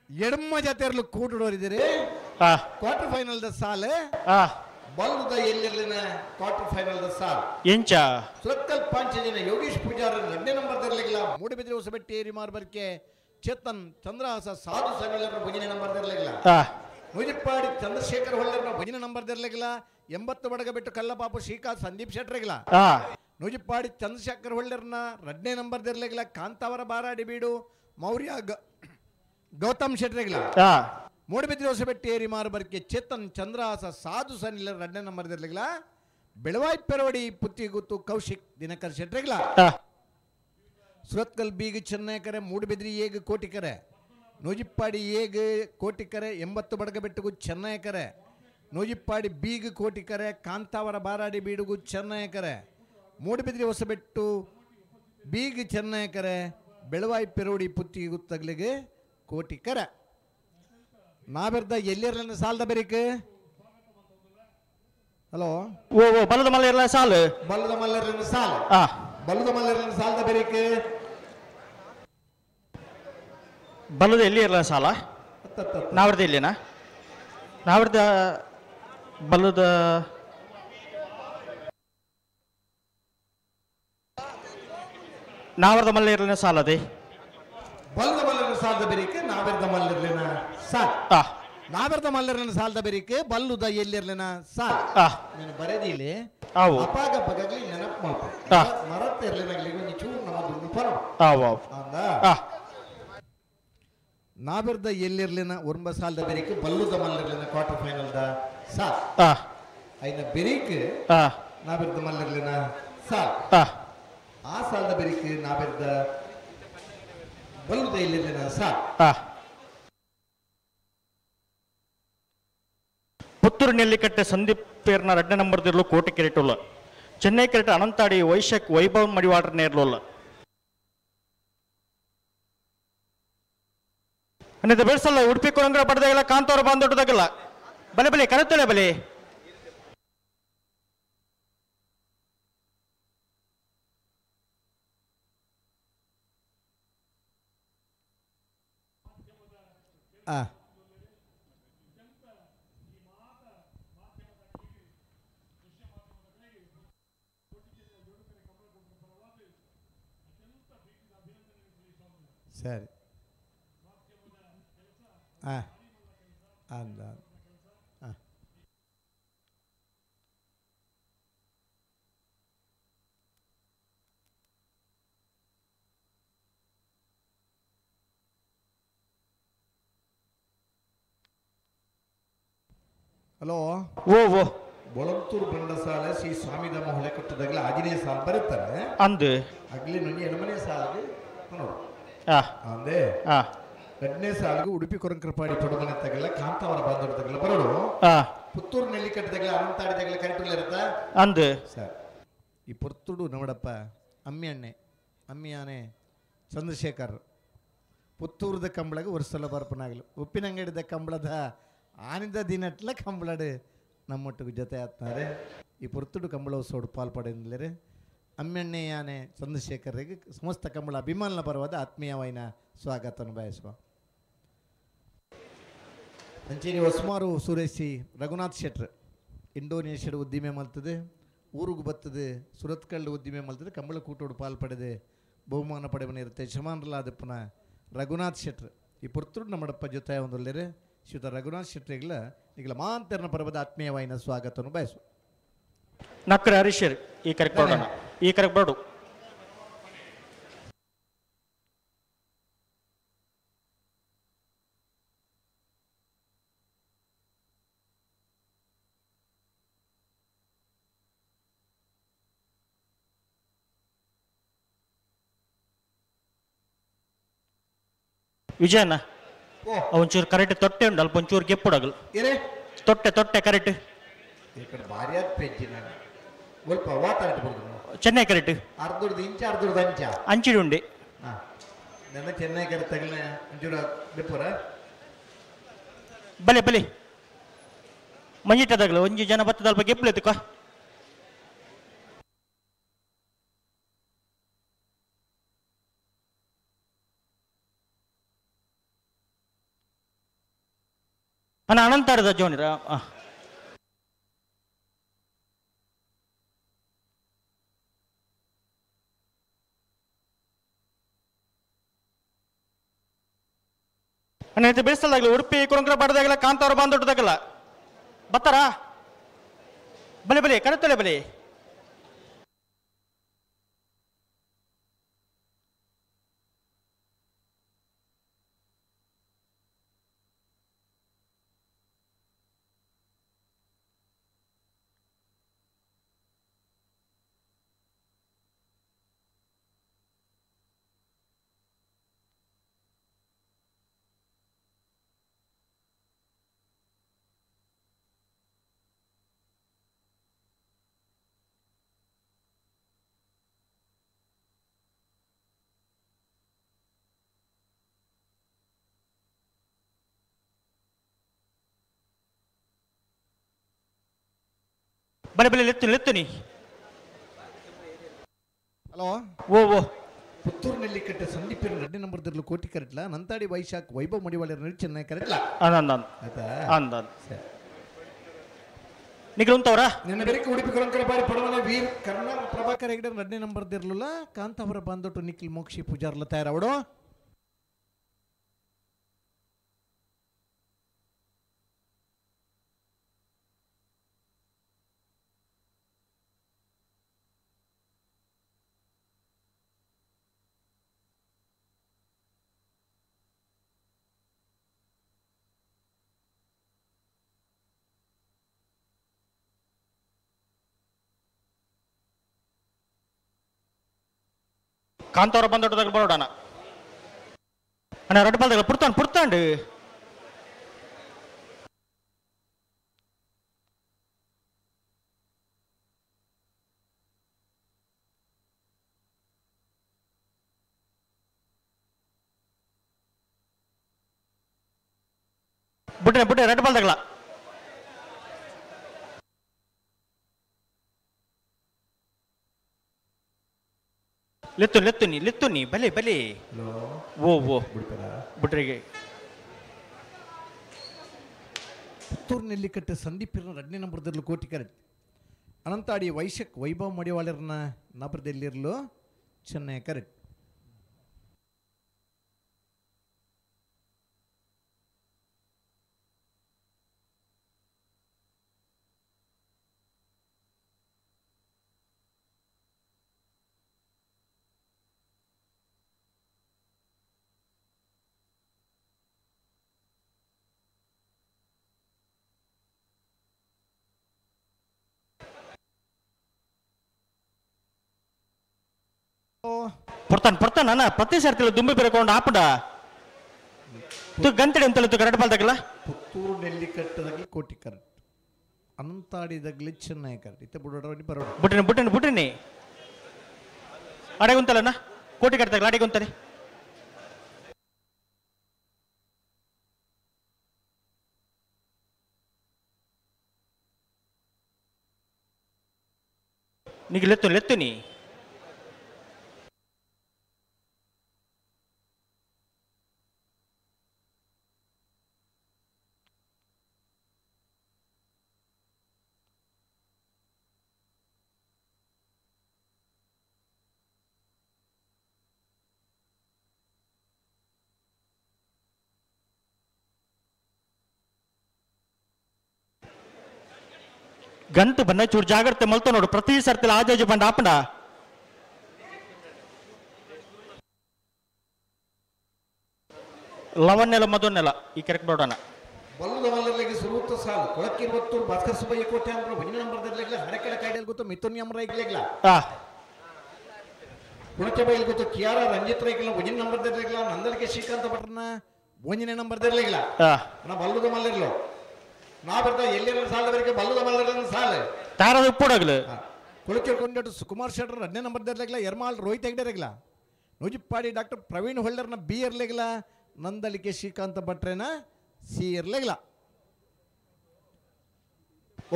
ಎಡಮ್ಮ ಜೊತೆ ಇರ್ಲು ಕೂಟುಡೋರಿದ್ದೀರಿ ಕ್ವಾರ್ಟರ್ ಫೈನಲ್ the ಸಾಲೆ ಬಲ್ಲುದ ಎಲ್ಲಿರ್ಲಿನ ಕ್ವಾರ್ಟರ್ ಫೈನಲ್ the ಸಾಲ್ ಎಂಚ ಸುರತ್ಕಲ್ ಪಾಂಚಜನ ಯೋಗೇಶ್ ಪೂಜಾರ ಎರಡನೇ ನಂಬರ್ ತರಲಿಲ್ಲ ಮೂಡುಬಿದ್ರೆ ಹೊಸಬೆಟ್ಟಿ ಏರಿ ಮಾರ್ಬರ್ಕೆ ಚೇತನ್ ಚಂದ್ರಹಾಸ ಸಾಧು ಸಮಿಲರ ಭುಜಿನ ನಂಬರ್ ತರಲಿಲ್ಲ ಮುಜಿಪ್ಪಾಡಿ ಚಂದ್ರಶೇಖರ್ ಹೊಳ್ಳರ್ನ ಭುಜಿನ ನಂಬರ್ ತರಲಿಲ್ಲ 80 ಬಡಗ ಬಿಟ್ಟು ಕಲ್ಲಪಾಪು ಶ್ರೀಕಾಂತ್ ಸಂದೀಪ್ ಶೆಟ್ರಿಗಿಲ್ಲ ನುಜಿಪ್ಪಾಡಿ ಚಂದ್ರಶೇಖರ್ ಹೊಳ್ಳರ್ನ ಎರಡನೇ ನಂಬರ್ ಇರಲಿಲ್ಲ ಕಾಂತಾವರ ಬಾರಾಡಿ ಬೀಡು ಮೌರ್ಯ ಗೌತಮ್ ಶೆಟ್ರಿಗಿಲ್ಲ ಮೂಡುಬಿದ್ರೆ ಹೊಸಬೆಟ್ಟಿ ಏರಿ ಮಾರ್ಬರ್ಕೆ ಚೇತನ್ ಚಂದ್ರಹಾಸ ಸಾಧು ಸನಿಲರ ಎರಡನೇ ನಂಬರ್ ಇರಲಿಲ್ಲ ಬೆಳವಾಯಿ ಪೆರೋಡಿ ಪುತ್ತಿಗುತ್ತು ಕೌಶಿಕ್ ದಿನಕರ್ ಶೆಟ್ರಿಗಿಲ್ಲ ಸುರತ್ಕಲ್ ಬೀಗ ಚೆನ್ನೈಕರೆ ಮೂಡುಬಿದ್ರಿ ಏಗ್ ಕೋಟಿಕರೆ ನೂಜಿಪ್ಪಾಡಿ ಏಗ್ ಕೋಟಿಕರೆ 80 ಬಡಗಬೆಟ್ಟುಗು ಚೆನ್ನೈಕರೆ ನೂಜಿಪ್ಪಾಡಿ ಬೀಗ ಕೋಟಿಕರೆ ಕಾಂತಾವರ ಬಾರಾಡಿ ಬೀಡುಗು ಚೆನ್ನಯಕರೆ ಮೂಡುಬಿದಿರೆ ಹೊಸಬೆಟ್ಟು ಬೀಗ ಚೆನ್ನಯಕರೆ ಬೆಳವಾಯಿ ಪೆರೋಡಿ ಪುತ್ತಿಗೆ ಗುತ್ತಗ್ಲಿಗೆ ಕೋಟಿಕರೆ ನಾವೆರ್ದ ಎಲ್ಲಿರಲಿನ ಸಾಲದ ಬೆರಿಕ್ ಹಲೋ ಓ ಓ ಬಲದ ಮಲ್ಲ ಸಾಲು ಬಲದ ಮಲ್ಲರ್ಲಿನ ಸಾಲ ಆ ಬಲದ ಮಲ್ಲರ್ಲಿನ ಸಾಲದ ಬೆರಿಕ್ ಬಲದ ಎಲ್ಲಿ ಇರಲ್ಲ ಸಾಲ ನಾವರ್ದ ಎಲ್ಲಿನಾ ನಾವರ್ದ ಬಲದ ನಾವರ್ದ ಮಲ್ಲ ಇರಲಿನ ಸಾಲ ಅದೇ ಬಲದ ಮಲ್ಲರ್ಲಿನ ಸಾಲದ ಬೆರಿಕ್ ನಾವೆರ್ದ ಮಲ್ಲರ್ಲಿನ ಸಾಲ ಆ ನಾವೆರ್ದ ಮಲ್ಲರ್ಲಿನ ಸಾಲದ ಬೆರಿಕ್ ಬಲ್ಲುದ ಎಲ್ಲಿರ್ಲಿನ ಸಾಲ ಆ ನೀನು ಬರೆದಿಲ್ಲಿ ಆವು ಅಪಾಗ ಪಗಗ್ಲಿ ನೆನಪು ಮಾಡ್ಕೊ ಆ. ಮರತ್ತ ಇರ್ಲಿನಾಗ್ಲಿ ಒಂಜಿ ಚೂರು ನಮ್ಮ ದುಡ್ಡು ಪರ ಆವು ಆವು ಅಂದ ಆ ನಾವೆರ್ದ ಎಲ್ಲಿರ್ಲಿನ ಒರ್ಂಬ ಸಾಲದ ಬೆರಿಕ್ ಬಲ್ಲುದ ಮಲ್ಲರ್ಲಿನ ಕ್ವಾರ್ಟರ್ ಫೈನಲ್ the ಸಾಲ್ ಆ ಐನ ಬೆರಿಕ್ ಆ ನಾವೆರ್ದ ಮಲ್ಲರ್ಲಿನ ಸಾಲ್ ಆ ಆ ಸಾಲದ ಬೆರಿಕ್ ನಾವೆರ್ದ ಬಲ್ಲುದ ಎಲ್ಲಿರ್ಲಿನ ಸಾಲ್ ಆ ಪುತ್ತೂರು ನೆಲ್ಲಿಕಟ್ಟೆ ಸಂದೀಪ್ ಪೇರ್ನ ರಡ್ಡ ನಂಬರ್ ದಿರ್ಲು ಕೋಟೆ ಕೆರೆಟುಲ್ಲ ಚೆನ್ನೈ ಕೆರೆಟ ಅನಂತಾಡಿ ವೈಶಕ್ ವೈಭವ್ ಮಡಿವಾಡ್ರ ನೇರ್ಲುಲ್ಲ ಅನ್ನಿದ ಬೆಳ್ಸಲ್ಲ ಉಡುಪಿ ಕೊರಂಗ್ರ ಪಡೆದಾಗಲ್ಲ ಕಾಂತವ್ರ ಬಂದೊಡ್ಡದಾಗಲ್ಲ ಬಲೆ ಬಲೆ ಕರೆತಲೆ ಬಲೆ ಆ ಸರಿ ಆ ಅಂದ ಆ ಹಲೋ ಓ ಓ ಬೊಳಂತೂರು ಬಂಡಸಾಲೆ ಶ್ರೀ ಸ್ವಾಮಿದಮ್ಮ ಹೊಳೆ ಕಟ್ಟದಾಗಲೇ ಆಂಜನೇಯ ಸಾಲ ಬರುತ್ತಾರೆ ಅಂದು ಅಗ್ಲಿ ನುಣಿ ಎಣಮನೆ ಸಾಲಿಗೆ ನೋಡು ಆ ಅಂದೆ ಆ ಎರಡನೇ ಸಾಲಿಗೆ ಉಡುಪಿ ಕೊರಂಕರಪಾಡಿ ಪಡುಮನೆ ತಗಲ ಕಾಂತಾವರ ಬಾಂಧವ್ರ ತಗಲ ಬರೋಡು ಆ ಪುತ್ತೂರು ನೆಲ್ಲಿಕಟ್ಟದಾಗಲ ಅನಂತಾಡಿ ತಗಲ ಕರೆಟುಲ್ಲ ಇರುತ್ತಾ ಅಂದು ಸರ್ ಈ ಪೊರ್ತುಡು ನಮ್ಮಡಪ್ಪ ಅಮ್ಮಿ ಅಣ್ಣೆ ಅಮ್ಮಿಯಾನೆ ಚಂದ್ರಶೇಖರ್ ಪುತ್ತೂರದ ಕಂಬಳಗೆ ವರ್ಷಲ ಬರ್ಪನಾಗಲು ಉಪ್ಪಿನಂಗಡಿದ ಕಂಬಳದ ಆನಿದ ದಿನಟ್ಲ ಕಂಬಳಡು ನಮ್ಮೊಟ್ಟಿಗೆ ಜೊತೆ ಆತ್ನಾರೆ ಈ ಪೊರ್ತುಡು ಕಂಬಳ ಸೋಡು ಪಾಲ್ಪಡೆಂದ್ಲೇರೆ ಅಮ್ಮೆಣ್ಣೆಯಾನೆ ಚಂದ್ರಶೇಖರ್ಗೆ ಸಮಸ್ತ ಕಂಬಳ ಅಭಿಮಾನ ಪರವಾದ ಆತ್ಮೀಯವಾಯಿನ ಸ್ವಾಗತವನ್ನು ಬಯಸುವ ಅಂಚೇರಿ ಹೊಸ್ಮಾರು ಸುರೇಶಿ ರಘುನಾಥ್ ಶೆಟ್ರ್ ಇಂಡೋನೇಷ್ಯಾದ ಉದ್ದಿಮೆ ಮಲ್ತದೆ ಊರಿಗೆ ಬರ್ತದೆ ಸುರತ್ಕಲ್ಲು ಉದ್ದಿಮೆ ಮಲ್ತದೆ ಕಂಬಳ ಕೂಟೋಡು ಪಾಲ್ ಪಡೆದೆ ಬಹುಮಾನ ಪಡೆವನಿರುತ್ತೆ ಯಜಮಾನ್ರಲಾದ ಪುನಃ ರಘುನಾಥ್ ಶೆಟ್ರ್ ಈ ಪುರ್ತುಡು ನಮ್ಮಡಪ್ಪ ಜೊತೆ ಒಂದೊಳ್ಳೆರೆ ಶ್ರೀಯುತ ರಘುನಾಥ್ ಶೆಟ್ರಿಗಳ ಈಗಲ ಮಾಂತರನ ಪರ್ವದ ಆತ್ಮೀಯವಾಯಿನ ಸ್ವಾಗತವನ್ನು ಬಯಸು ನಕ್ರ ಹರೀಶರ್ ಈ ಕರೆಕ್ಟ್ ಬರೋಣ ಈ ಕರೆಕ್ಟ್ ಬರೋಡು ವಿಜಯಣ್ಣ ಒಂಚೂರು ಕರೆಕ್ಟ್ ತೊಟ್ಟೆ ಉಂಟು ಅಲ್ಪ ಒಂಚೂರು ಗೆಪ್ಪುಡಗಲು ಏನೇ ತೊಟ್ಟೆ ತೊಟ್ಟೆ ಕರೆಕ್ಟ್ ಈ ಕಡೆ ಭಾರಿ ಆದ ಪೆಜ್ಜಿ ನಾನು ಒಲ್ಪ ವಾತಾಟ ಬರ್ತದೆ ಚೆನ್ನೈ ಕರೆಕ್ಟ್ ಅರ್ಧರ್ದು ಇಂಚ ಅರ್ಧರ್ದು ಅಂಚ ಅಂಚಿಡಿ ಉಂಡೆ ಹಾಂ ನನ್ನ ಚೆನ್ನೈ ಕಡೆ ತಗಲ ಒಂಚೂರು ಬಿಪ್ಪುರ ಬಲೆ ಬಲೆ ಮಂಜಿಟ್ಟದಾಗಲ ಒಂಜಿ ಜನ ಬತ್ತದ ಅಲ್ಪ ಗೆಪ್ಪುಲೆತ್ತುಕ ಅಣ್ಣ ಅನಂತಾರದ ಜೋನಿರ ಅಣ್ಣ ಇದು ಬೇಯಿಸಲಾಗಲಿ ಉಡುಪಿ ಕುರಂಕರ ಬಡದಾಗಲ್ಲ ಕಾಂತಾರ ಬಂದೊಡ್ಡದಾಗಲ್ಲ ಬತ್ತಾರಾ ಬಲೆ ಬಲೆ ಕರೆತಲೆ ಬಲೆ ಬಲೆ ಬಲೆ ಲೆತ್ತು ಲೆತ್ತುನಿ. ಹಲೋ ಓ ಓ ಪುತ್ತೂರು ನೆಲ್ಲಿಕಟ್ಟೆ ಸಂದೀಪ್ 2ನೇ ನಂಬರ್ ದರ್ಲು ಕೋಟಿ ಕರೆಟ್ಲ ನಂತಾಡಿ ವೈಶಾಖ್ ವೈಭವ್ ಮಡಿವಾಳ ಚೆನ್ನೈ ಕರೆಟ್ಲ ಆಯ್ತಾ ಅಂದ ನಿಗ್ಲು ಉಂತವರಾ ನಿನ್ನ ಬೆರಕೆ ಉಡುಪಿ ಕೊಳಂಕರ ಬಾರಿ ಪಡವನ ವೀರ್ ಕರ್ಣ ಪ್ರಭಾಕರ್ ಹೆಗಡೆ 2ನೇ ನಂಬರ್ ದಿರ್ಲುಲ ಕಾಂತಾವರ ಬಂದೊಟ್ಟು ನಿಖಿಲ್ ಮೋಕ್ಷಿ ಪೂಜಾರ್ಲ ತಯಾರವಡು. ಕಾಂತಾವರ ಬಂದೊಟ್ಟದಾಗ ಬರೋಡಣ ಅಣ್ಣ ರಡ್ಡು ಬಾಲ್ದಾಗ ಪುರ್ತಾಂಡ್ ಪುರ್ತಾಂಡು. ಬುಟ್ಟೆ ಬುಟ್ಟೆ ರಡ್ಡು ಬಾಲ್ದಾಗಲ ಲೆತ್ತು ಲೆತ್ತುನಿ ಲೆತ್ತುನಿ ಬಲೆ ಬಲೆ. ಓ ಓ ಬಿಟ್ರಿಗೆ ಪುತ್ತೂರು ನೆಲ್ಲಿಕಟ್ಟೆ ಸಂದೀಪ್ 2ನೇ ನಂಬರ್ ದರ್ಲು ಕೋಟಿ ಕರೆಕ್ಟ್ ಅನಂತಾಡಿ ವೈಶಕ್ ವೈಭವ್ ಮಡಿವಾಳರ್ನ ನಬರದಲ್ಲಿರಲು ಚೆನ್ನೈ ಕರೆಕ್ಟ್. ಪೊರ್ತಾನ್ ಪೊರ್ತಾನ್ ಅಣ್ಣ ಪ್ರತಿ ಸರ್ತಿ ದುಂಬಿ ಬೆರಕೊಂಡು ಆಪಡ ತು ಗಂತಡೆ ಅಂತಲ್ಲ ತು ಕರೆಕ್ಟ್ ಬಾಲ್ದಾಗಲ್ಲ. ಪುತ್ತೂರು ನೆಲ್ಲಿಕಟ್ಟದಾಗಲಿ ಕೋಟಿ ಕರೆಕ್ಟ್ ಅನಂತಾಡಿದಾಗಲಿ ಚೆನ್ನೈ ಕರೆಕ್ಟ್ ಇತ್ತ ಬುಡೋಡ ಬರೋಣ. ಬುಟ್ಟಿನಿ ಬುಟ್ಟಿನಿ ಬುಟ್ಟಿನಿ ಅಡೆಗೆ ಉಂತಲ್ಲಣ್ಣ ಕೋಟಿ ಕಟ್ಟದಾಗಲ ಅಡೆಗೆ ಉಂತಾನೆ. ನೀಗ ಲೆತ್ತು ಲೆತ್ತುನಿ. ಗಂಟು ಬನ್ನ ಚೂರು ಜಾಗ್ರತೆ ಮಲ್ತ ನೋಡು ಪ್ರತಿ ಸರ್ತಿ ಆಜಾಜು ಬಂಡ ಆಪಂಡ. ಲವನ್ನೆಲ್ಲ ಮಧುನ್ನೆಲ್ಲ ಈ ಕರೆಕ್ಟ್ ನೋಡೋಣ. ಬಲ್ಲದ ಮಲ್ಲರಿಗೆ ಸುರೂತ ಸಾಲು ಕೊಳಕ್ಕಿರುವತ್ತೂರು ಭಾಸ್ಕರ್ ಸುಬ್ಬಯ್ಯ ಕೋಟೆ ಅಂದ್ರೆ 1ನೇ ನಂಬರ್ ದರ್ಲೆಗ್ಲ ಹರಕೆಳ ಕಾಯ್ದೆಲ್ ಗೊತ್ತು ಮಿಥುನ್ ಯಮ್ ರೈಗ್ಲೆಗ್ಲ ಕುಣಚಬೈಲ್ ಗೊತ್ತು ಕಿಯಾರ ರಂಜಿತ್ ರೈಗ್ಲ 1ನೇ ನಂಬರ್ ದರ್ಲೆಗ್ಲ ನಂದಲಿಕೆ ಶ್ರೀಕಾಂತ ಭಟ್ರನ 1ನೇ ನಂಬರ್ ದರ್ಲೆಗ್ಲ ನಾ ಬಲ್ಲದ ಮಲ್ಲರ್ಲು ನಾ ಬರ್ತಾ ಎಲ್ಲಿರೋ ಸಾಲದವರೆಗೆ ಬಲ್ಲದ ಮಲ್ಲರ ಸಾಲ ತಾರದ ಉಪ್ಪುಡಗ್ಲು ಕುಳಕಿರ್ಕೊಂಡಟ್ಟು ಸುಕುಮಾರ್ ಶೆಟ್ಟರ್ 2ನೇ ನಂಬರ್ ದರ್ಲೆಗ್ಲ ಎರ್ಮಾಲ್ ರೋಹಿತ್ ಹೆಗ್ಡೆರೆಗ್ಲ ನೂಜಿಪ್ಪಾಡಿ ಡಾಕ್ಟರ್ ಪ್ರವೀಣ್ ಹೊಳ್ಳರ್ನ ಬಿ ಇರ್ಲೆಗ್ಲ ನಂದಲಿಕೆ ಶ್ರೀಕಾಂತ ಭಟ್ರೇನ ಸಿ ಇರ್ಲೆಗ್ಲ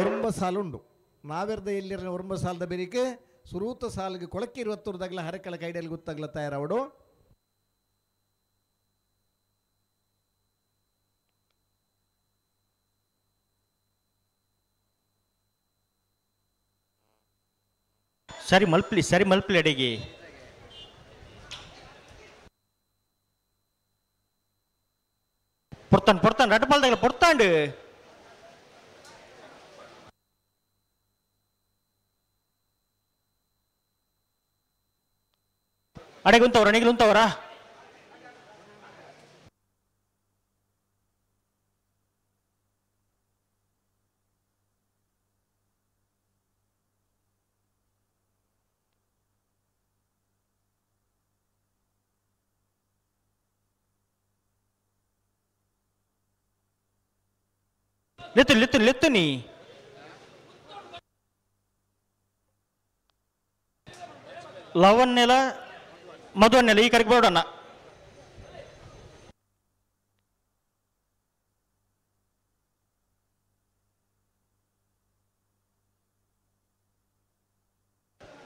ಒರಂಬ ಸಾಲುಂಡು ನಾವೆರ್ದ ಎಲ್ಲಿರ ಒರಂಬ ಸಾಲದ ಬೇರಿಕೆ ಸುರೂತ ಸಾಲಿಗೆ ಕೊಳಕ್ಕೆ ಇರುವತ್ತೂರ್ದಾಗ್ಲ ಹರಕಳ ಕೈಡಲ್ಲಿ ಗೊತ್ತಾಗ್ಲ ತಯಾರವಡು. ಸರಿ ಮಲ್ಪ್ಲಿ ಸರಿ ಮಲ್ಪ್ಲಿ ಅಡಿಗೆ ಪೊರ್ತಾನ್ ಪೊರ್ತಾನ್ ರಡ್ಡು ಬಾಲ್ದಾಗಲ ಪೊರ್ತಾಂಡು. ಅಡೆಗೆ ಉಂತವ್ರ ನಿಗ್ಲು ಉಂತವ್ರಾ? ಲೆತ್ತು ಲೆತ್ತು ಲೆತ್ತು ನೀ ಲವನ್ನೆಲ ಮಧುವನ್ನೆಲ ಈ ಕಡೆಗೆ ಬರೋಣ.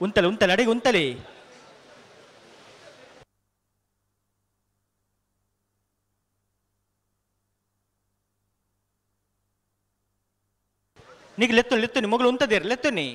ಉಂತಲೆ ಉಂತಲೆ ಅಡಿಗೆ ಉಂತಲೆ ನೀಗ ಲೆತ್ತು ಲೆತ್ತುನಿ ಮೊಗಲು ಉಂತದೇರು ಲೆತ್ತುನಿ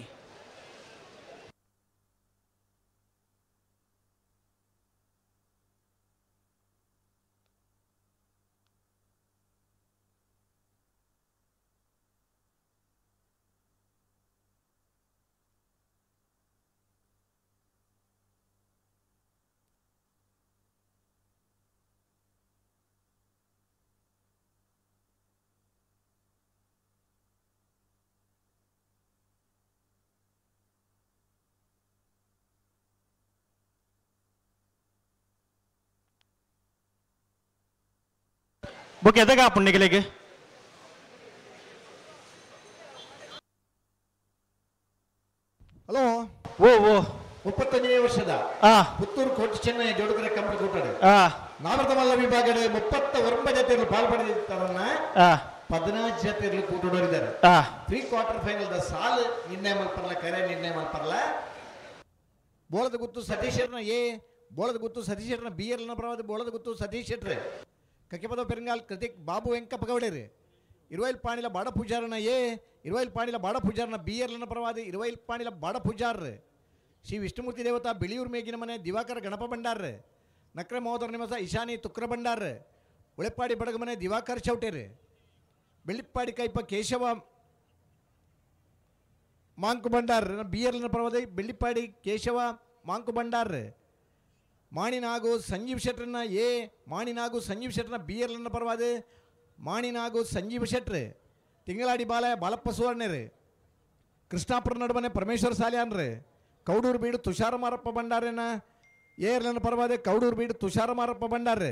ಬೊಕ್ಕೆ ಎದಗ ಪುಣ್ಣಿಗಳಿಗೆ ಹಲೋ ಓ ಓ 35ನೇ ವರ್ಷದ ಪುತ್ತೂರು ಕೋಟಿ ಚೆನ್ನೈ ಜೋಡುಗರ ಕಂಬಳಿ ಕೂಟಡು ನಾಮರ್ದಮಲ್ಲ ವಿಭಾಗದ 39 ಜತೆಗಳು ಪಾಲ್ಪಡೆದಿದ್ದಾರನ್ನ 14 ಜತೆಗಳು ಕೂಟಡೋರಿದ್ದಾರೆ. ಪ್ರೀ ಕ್ವಾರ್ಟರ್ ಫೈನಲ್ the ಸಾಲು ನಿರ್ಣಯ ಮಲ್ಪರ್ಲ ಕರೆ ನಿರ್ಣಯ ಮಲ್ಪರ್ಲ ಬೋಳದ ಗುತ್ತು ಸತೀಶ್ ಎ ಬೋಳದ ಗುತ್ತು ಸತೀಶ್ ಶೆಟ್ಟರ್ನ ಬಿ ಎಲ್ ಪ್ರವಾದ ಬೋಳದ ಗುತ್ತು ಸತೀಶ್ ಶೆಟ್ಟರ್ ಕಕ್ಕೆಪದ ಪೆರಂಗಾಲ್ ಕೃತಿಕ್ ಬಾಬು ವೆಂಕಪ್ಪ ಗೌಡರು ಇರುವೈಲ್ ಪಾಣಿಲ ಬಾಡ ಪೂಜಾರನ ಎ ಇರುವೈಲ್ ಪಾಣಿಲ ಬಾಡ ಪೂಜಾರನ ಬಿ ಎರ್ಲನ ಪರವಾದ ಇರುವೈಲ್ ಪಾಣಿಲ ಬಾಡ ಪೂಜಾರ್ ಶ್ರೀ ವಿಷ್ಣುಮೂರ್ತಿ ದೇವತಾ ಬಿಳಿಯೂರು ಮೇಗಿನ ಮನೆ ದಿವಾಕರ ಗಣಪ ಭಂಡಾರ್ ನಕ್ರೆ ಮಹೋದರ ನಿವಾಸ ಈಶಾನಿ ತುಕ್ರ ಭಂಡಾರ್ ಉಳೆಪ್ಪಾಡಿ ಬಡಗಮನೆ ದಿವಾಕರ್ ಚೌಟೇರು ಬೆಳ್ಳಿಪ್ಪಾಡಿ ಕೈಪ ಕೇಶವ ಮಾಂಕು ಭಂಡಾರ್ ಬಿ ಎರ್ಲನ ಪರವಾದ ಬೆಳ್ಳಿಪ್ಪಾಡಿ ಕೇಶವ ಮಾಂಕು ಭಂಡಾರ್ ಮಾಣಿನಾಗು ಸಂಜೀವ್ ಶೆಟ್ಟರ್ನ ಎ ಮಾಣಿನಾಗು ಸಂಜೀವ್ ಶೆಟ್ಟರ್ನ ಬಿ ಎರ್ಲನ ಪರವಾದ ಮಾಣಿನಾಗು ಸಂಜೀವ್ ಶೆಟ್ರ್ ತಿಂಗಳಾಡಿ ಬಾಲ ಬಾಲಪ್ಪ ಸುವರ್ಣರು ಕೃಷ್ಣಾಪುರ ನಡುವನೆ ಪರಮೇಶ್ವರ ಸಾಲ್ಯಾನ್ರು ಕೌಡೂರು ಬೀಡು ತುಷಾರ ಮಾರಪ್ಪ ಭಂಡಾರನ ಏರ್ಲನ ಪರವಾದ ಕೌಡೂರು ಬೀಡು ತುಷಾರ ಮಾರಪ್ಪ ಭಂಡಾರ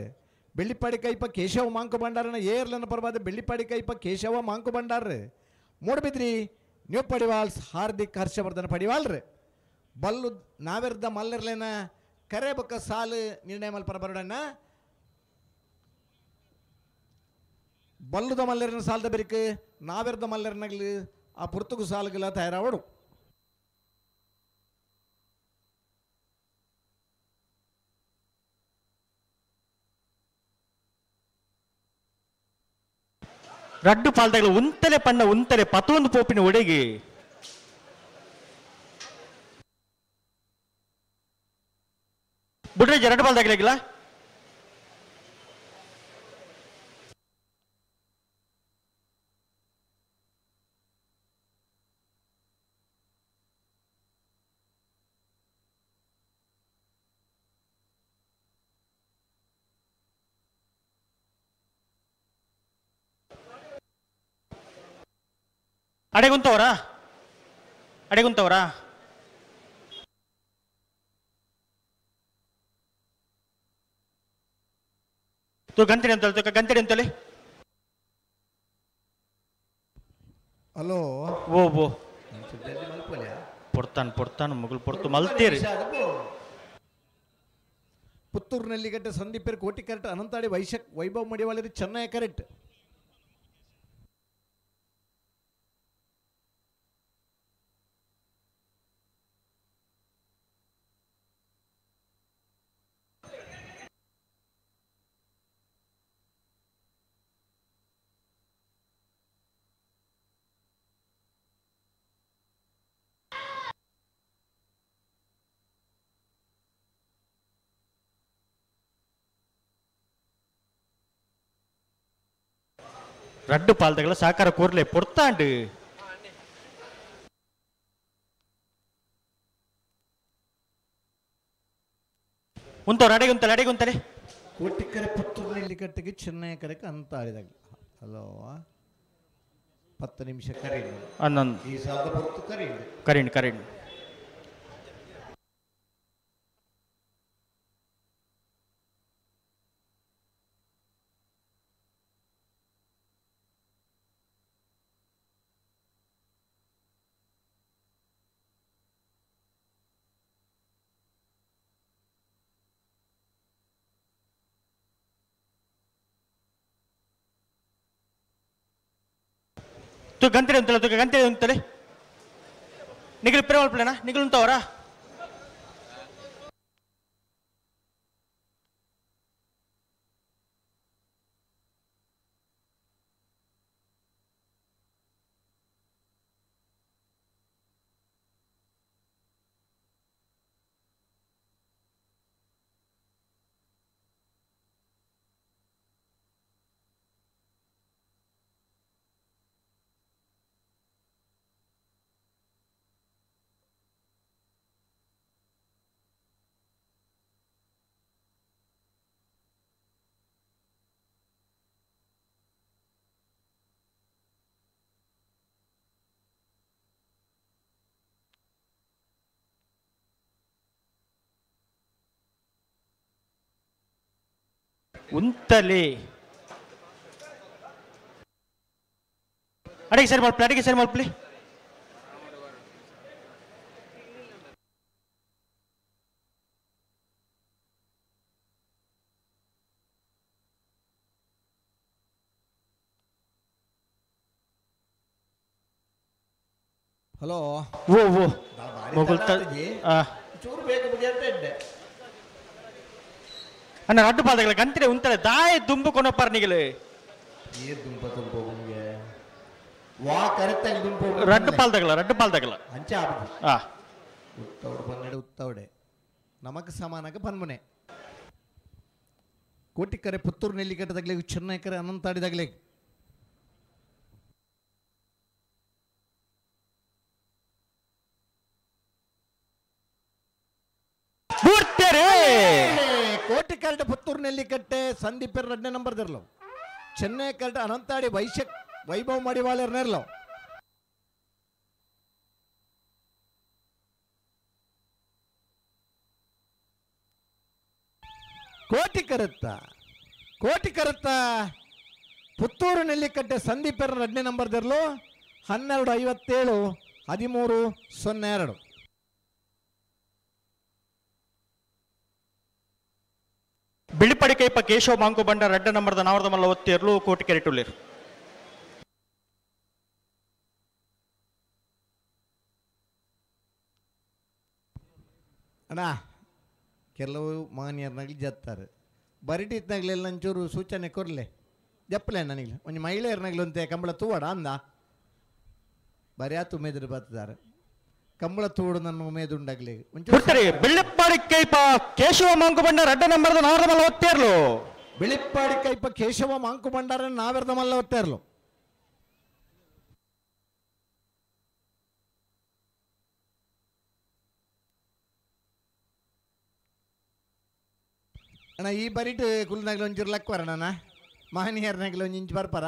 ಬೆಳ್ಳಿಪ್ಪಾಡಿ ಕೈಪ ಕೇಶವ ಮಾಂಕು ಭಂಡಾರನ ಏರ್ಲನ ಪರವಾದ ಬೆಳ್ಳಿಪ್ಪಾಡಿ ಕೈಪ ಕೇಶವ ಮಾಂಕು ಭಂಡಾರ ಮೂಡಬಿದ್ರಿ ನ್ಯೂ ಪಡಿವಾಲ್ಸ್ ಹಾರ್ದಿಕ್ ಹರ್ಷವರ್ಧನ ಪಡಿವಾಲ್ರಿ ಬಲ್ಲು ನಾವೆರ್ದ ಮಲ್ಲರ್ಲೇನ ಕರೆ ಬೊಕ್ಕ ಸಾಲು ನಿರ್ಣಯ ಮಲ್ಪರ ಬರೋಡಣ್ಣ ಬಲ್ಲುದ ಮಲ್ಲರಿನ ಸಾಲದ ಬೆರಿಕ್ ನಾವೆರ್ದ ಮಲ್ಲರಿನಗ್ಲಿ ಆ ಪುರ್ತುಗು ಸಾಲುಗಳ ತಯಾರಾವಡು. ರಡ್ಡು ಪಾಲ್ದಾಗಲು ಉಂತಲೆ ಪಣ್ಣ ಉಂತಲೆ ಪತೊಂದು ಪೋಪಿನ ಒಡೆಗೆ ಬುಡ್ರೇಜ್ ಎರಡು ಪಾಲ್ದಾಗಲಿಲ್ಲ ಅಡೆಗುಂತವರಾ ಅಡೆಗುಂತವರಾ ತು ಗಂಟೆ ಅಂತಲ್ಲ ತುಕ ಗಂಟೆ ಅಂತಲೇ. ಹಲೋ ಓ ಓ ಪೊರ್ತಾನ್ ಪೊರ್ತಾನ್ ಮುಗುಲ್ ಪೊರ್ತು ಮಲ್ತೇರಿ. ಪುತ್ತೂರು ನೆಲ್ಲಿಗಟ್ಟೆ ಸಂದೀಪೇರ್ ಕೋಟಿ ಕರೆಕ್ಟ್ ಅನಂತಾಡಿ ವೈಶಕ್ ವೈಭವ್ ಮಡಿವಾಳರಿ ಚೆನ್ನೈ ಕರೆಕ್ಟ್. ರಡ್ಡು ಪಾಲ್ದಗಳ ಸಾಕಾರ ಕೂರ್ಲೆ ಪೊರ್ತಾಂಡು ಉಂತವ್ರು ಅಡೆಗುಂತಲೆ ಅಡೆಗುಂತಲೆ. ಕೋಟಿಕರೆ ಪುತ್ತೂರು ನೆಲ್ಲಿಕಟ್ಟೆಗೆ ಚೆನ್ನೈ ಕರೆಗೆ ಅಂತ ಆಡಿದಾಗ ಹಲೋ 10 ನಿಮಿಷ ಕರೆ 11 ಈ ಸಾಲದ ಪೊರ್ತು ಕರೆ ಕರೆಂಡ್ ಕರೆಂಡ್ ತು ಗಂಟೆ ಅಂತಲ್ಲ ತುಕ ಗಂಟೆ ಅಂತಲೆ. ನಿಗಲ್ ಪ್ರೇಮಲ್ಪಲೇನಾ ನಿಗಲ್ ಉಂಟವರಾ? ಉಂತಲೆ ಅಡಿಗೆ ಸರಿ ಮಲ್ಪಲಿ, ಅಡಿಗೆ ಸರಿ ಮಲ್ಪಲಿ. ಹಲೋ ಓ ಓ ಮೊಗುಲ್ತ ಚೂರು ಬೇಗ ಬುಗಿಯಂತೆ ಅಣ್ಣ ಅಡ್ಡು ಪಾದಗಳ ಗಂತಿರೆ ಉಂತಲೆ ದಾಯ ದುಂಬು ಕೊನೊಪ್ಪಾರ ನಿಗಲು ಏ ದುಂಪ ದುಂಪು ನಿಮಗೆ ವಾ ಕರೆಕ್ಟಾಗಿ ದುಂಪು ರಡ್ಡು ಪಾಲ್ದಗಲ, ರಡ್ಡು ಪಾಲ್ದಗಲ ಅಂಚೆ ಆಪುಜಿ. ಉತ್ತವಡೆ ಪನ್ನೆಡೆ ಉತ್ತವಡೆ ನಮಕ್ ಸಮಾನಕ ಪನ್ಮುನೆ ಕೋಟಿಕರೆ ಪುತ್ತೂರು ನೆಲ್ಲಿಕಟ್ಟದಾಗ್ಲೆ ಚೆನ್ನೈಕರೆ ಅನಂತಾಡಿದಾಗ್ಲೆ ಕೋಟಿ ಕರಟ ಪುತ್ತೂರು ನೆಲ್ಲಿಕಟ್ಟೆ ಸಂದೀಪ್ ಎರಡನೇ ನಂಬರ್ ದಿರ್ಲವು ಚೆನ್ನೈ ಕರಟ ಅನಂತಾಡಿ ವೈಶಕ್ ವೈಭವ್ ಮಡಿವಾಳರ್ನೆರ್ಲವು. ಕೋಟಿ ಕರತ್ತ ಕೋಟಿ ಕರತ್ತ ಪುತ್ತೂರು ನೆಲ್ಲಿಕಟ್ಟೆ ಸಂದೀಪ್ ಎರಡನೇ ನಂಬರ್ ದಿರ್ಲು 12:57 13:02. ಬಿಳಿಪಡಿ ಕೈಪ ಕೇಶವ ಮಾಂಕು ಬಂಡ ರಡ್ಡ ನಂಬರ್ದ ನಾವರದ ಮಲ್ಲ ಒತ್ತಿರ್ಲು ಕೋಟಿ ಕೆರೆಟುಳ್ಳಿರು. ಅಣ್ಣ ಕೆಲವು ಮಾನ್ಯರ್ನಾಗ್ಲಿ ಜತ್ತಾರೆ ಬರಿಟಿತ್ನಾಗ್ಲೆಲ್ಲ ಒಂಚೂರು ಸೂಚನೆ ಕೊರ್ಲೆ ಜಪ್ಪಲೆ ನನಗೆ ಒಂಜಿ ಮಹಿಳೆಯರ್ನಾಗ್ಲಿ ಅಂತೆ ಕಂಬಳ ತೂವಡ ಅಂದ ಬರಿಯಾತು ಉಮೇದ್ರು ಬತ್ತಿದ್ದಾರೆ ಕಂಬಳ ತೂಡು ನನ್ನ ಉಮೇದುಂಡಾಗ್ಲಿ ಒಂಚೂರು. ಬಿಳಿಪ್ಪಾಡಿ ಕೈಪ ಕೇಶವ ಮಾಂಕು ಬಂಡ ರಡ್ಡ ನಂಬರ್ದ ನಾವರದ ಮಲ್ಲ ಒತ್ತೇರ್ಲು. ಬಿಳಿಪ್ಪಾಡಿ ಕೈಪ ಕೇಶವ ಮಾಂಕು ಬಂಡಾರ ನಾವೆರದ ಮಲ್ಲ ಒತ್ತೇರ್ಲು. ಅಣ್ಣ ಈ ಬರಿಟ್ ಕುಲ್ನಾಗ್ಲಿ ಒಂಚೂರು ಲಕ್ವರ ಅಣ್ಣ ಮಹನೀಯರ್ನಾಗ್ಲಿ ಒಂದು ಇಂಚು ಬರ್ಪಾರ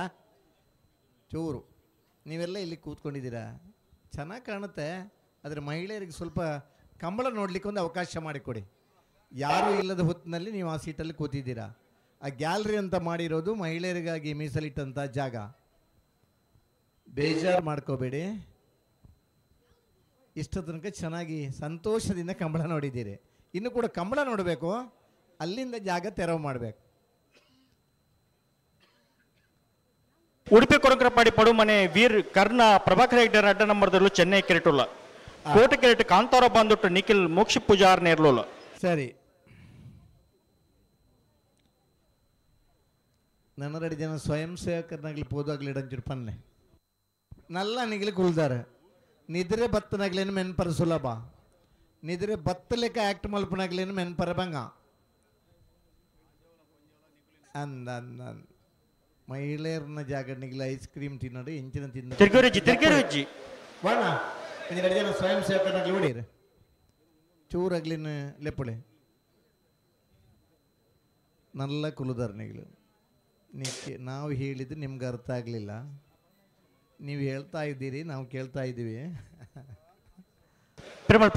ಚೂರು. ನೀವೆಲ್ಲ ಇಲ್ಲಿ ಕೂತ್ಕೊಂಡಿದ್ದೀರಾ ಚೆನ್ನಾಗಿ ಕಾಣುತ್ತೆ, ಆದರೆ ಮಹಿಳೆಯರಿಗೆ ಸ್ವಲ್ಪ ಕಂಬಳ ನೋಡಲಿಕ್ಕೆ ಒಂದು ಅವಕಾಶ ಮಾಡಿಕೊಡಿ. ಯಾರೂ ಇಲ್ಲದ ಹೊತ್ತಿನಲ್ಲಿ ನೀವು ಆ ಸೀಟಲ್ಲಿ ಕೂತಿದ್ದೀರಾ. ಆ ಗ್ಯಾಲರಿ ಅಂತ ಮಾಡಿರೋದು ಮಹಿಳೆಯರಿಗಾಗಿ ಮೀಸಲಿಟ್ಟಂಥ ಜಾಗ. ಬೇಜಾರು ಮಾಡ್ಕೋಬೇಡಿ. ಇಷ್ಟು ತನಕ ಚೆನ್ನಾಗಿ ಸಂತೋಷದಿಂದ ಕಂಬಳ ನೋಡಿದ್ದೀರಿ, ಇನ್ನು ಕೂಡ ಕಂಬಳ ನೋಡಬೇಕು, ಅಲ್ಲಿಂದ ಜಾಗ ತೆರವು ಮಾಡಬೇಕು. ಉಡುಪಿ ಕೊರಂಕರಪಾಡಿ ಪಡುಮನೆ ವೀರ್ ಕರ್ಣ ಪ್ರಭಾಕರ್ ಹೆಗ್ಡೆ ಅಡ್ಡ ನಂಬರ್ದಲ್ಲೂ ಚೆನ್ನೈ ಕೆರೆಟುಲ್ಲ ಕೋಟೆ ಕೆರೆಟ್ ಕಾಂತಾರ ಬಂದುಟ್ಟು ನಿಖಿಲ್ ಮೋಕ್ಷ ಪೂಜಾರ್ ನೇರ್ಲೋಲ. ಸರಿ, ನನ್ನ ಜನ ಸ್ವಯಂ ಸೇವಕರನ್ನಾಗಲಿ ಪೋದಾಗ್ಲಿ ಇಡಂಚೂರು ಪನ್ನೆ ನಲ್ಲ ನಿಗಲಿ ಕುಲ್ದಾರೆ ನಿದ್ರೆ ಬತ್ತನಾಗ್ಲೇನು ಮೆನ್ಪರ ಸುಲಭ, ನಿದ್ರೆ ಬತ್ತಲೆಕ್ಕ ಆ್ಯಕ್ಟ್ ಮಲ್ಪನಾಗ್ಲೇನು ಮೆನ್ಪರ ಬಂಗ ಅಂದ ಅಂದ ಮಹಿಳೆಯರನ್ನ ಜಾಗರಣೆಗೆ ಐಸ್ ಕ್ರೀಮ್ ತಿನ್ನೋದು ಎಂಚಿನ ತಿನ್ನ ತಿರ್ಗೇರುಜ್ಜಿ ತಿರ್ಗೇರುಜ್ಜಿ ಬಾಣ ಎರಡು ಜನ ಸ್ವಯಂ ಸೇವಕರನ್ನಾಗಲಿ ಹೊಡೀರಿ ಚೂರಾಗ್ಲಿನ ಲೆಪ್ಪಳೆ ನಲ್ಲ ಕುಲುದಾರನಿಗಳು. ನಾವು ಹೇಳಿದ್ದು ನಿಮ್ಗೆ ಅರ್ಥ ಆಗಲಿಲ್ಲ, ನೀವು ಹೇಳ್ತಾ ಇದ್ದೀರಿ ನಾವು ಕೇಳ್ತಾ ಇದ್ದೀವಿ. ಪ್ರೇಮಲ್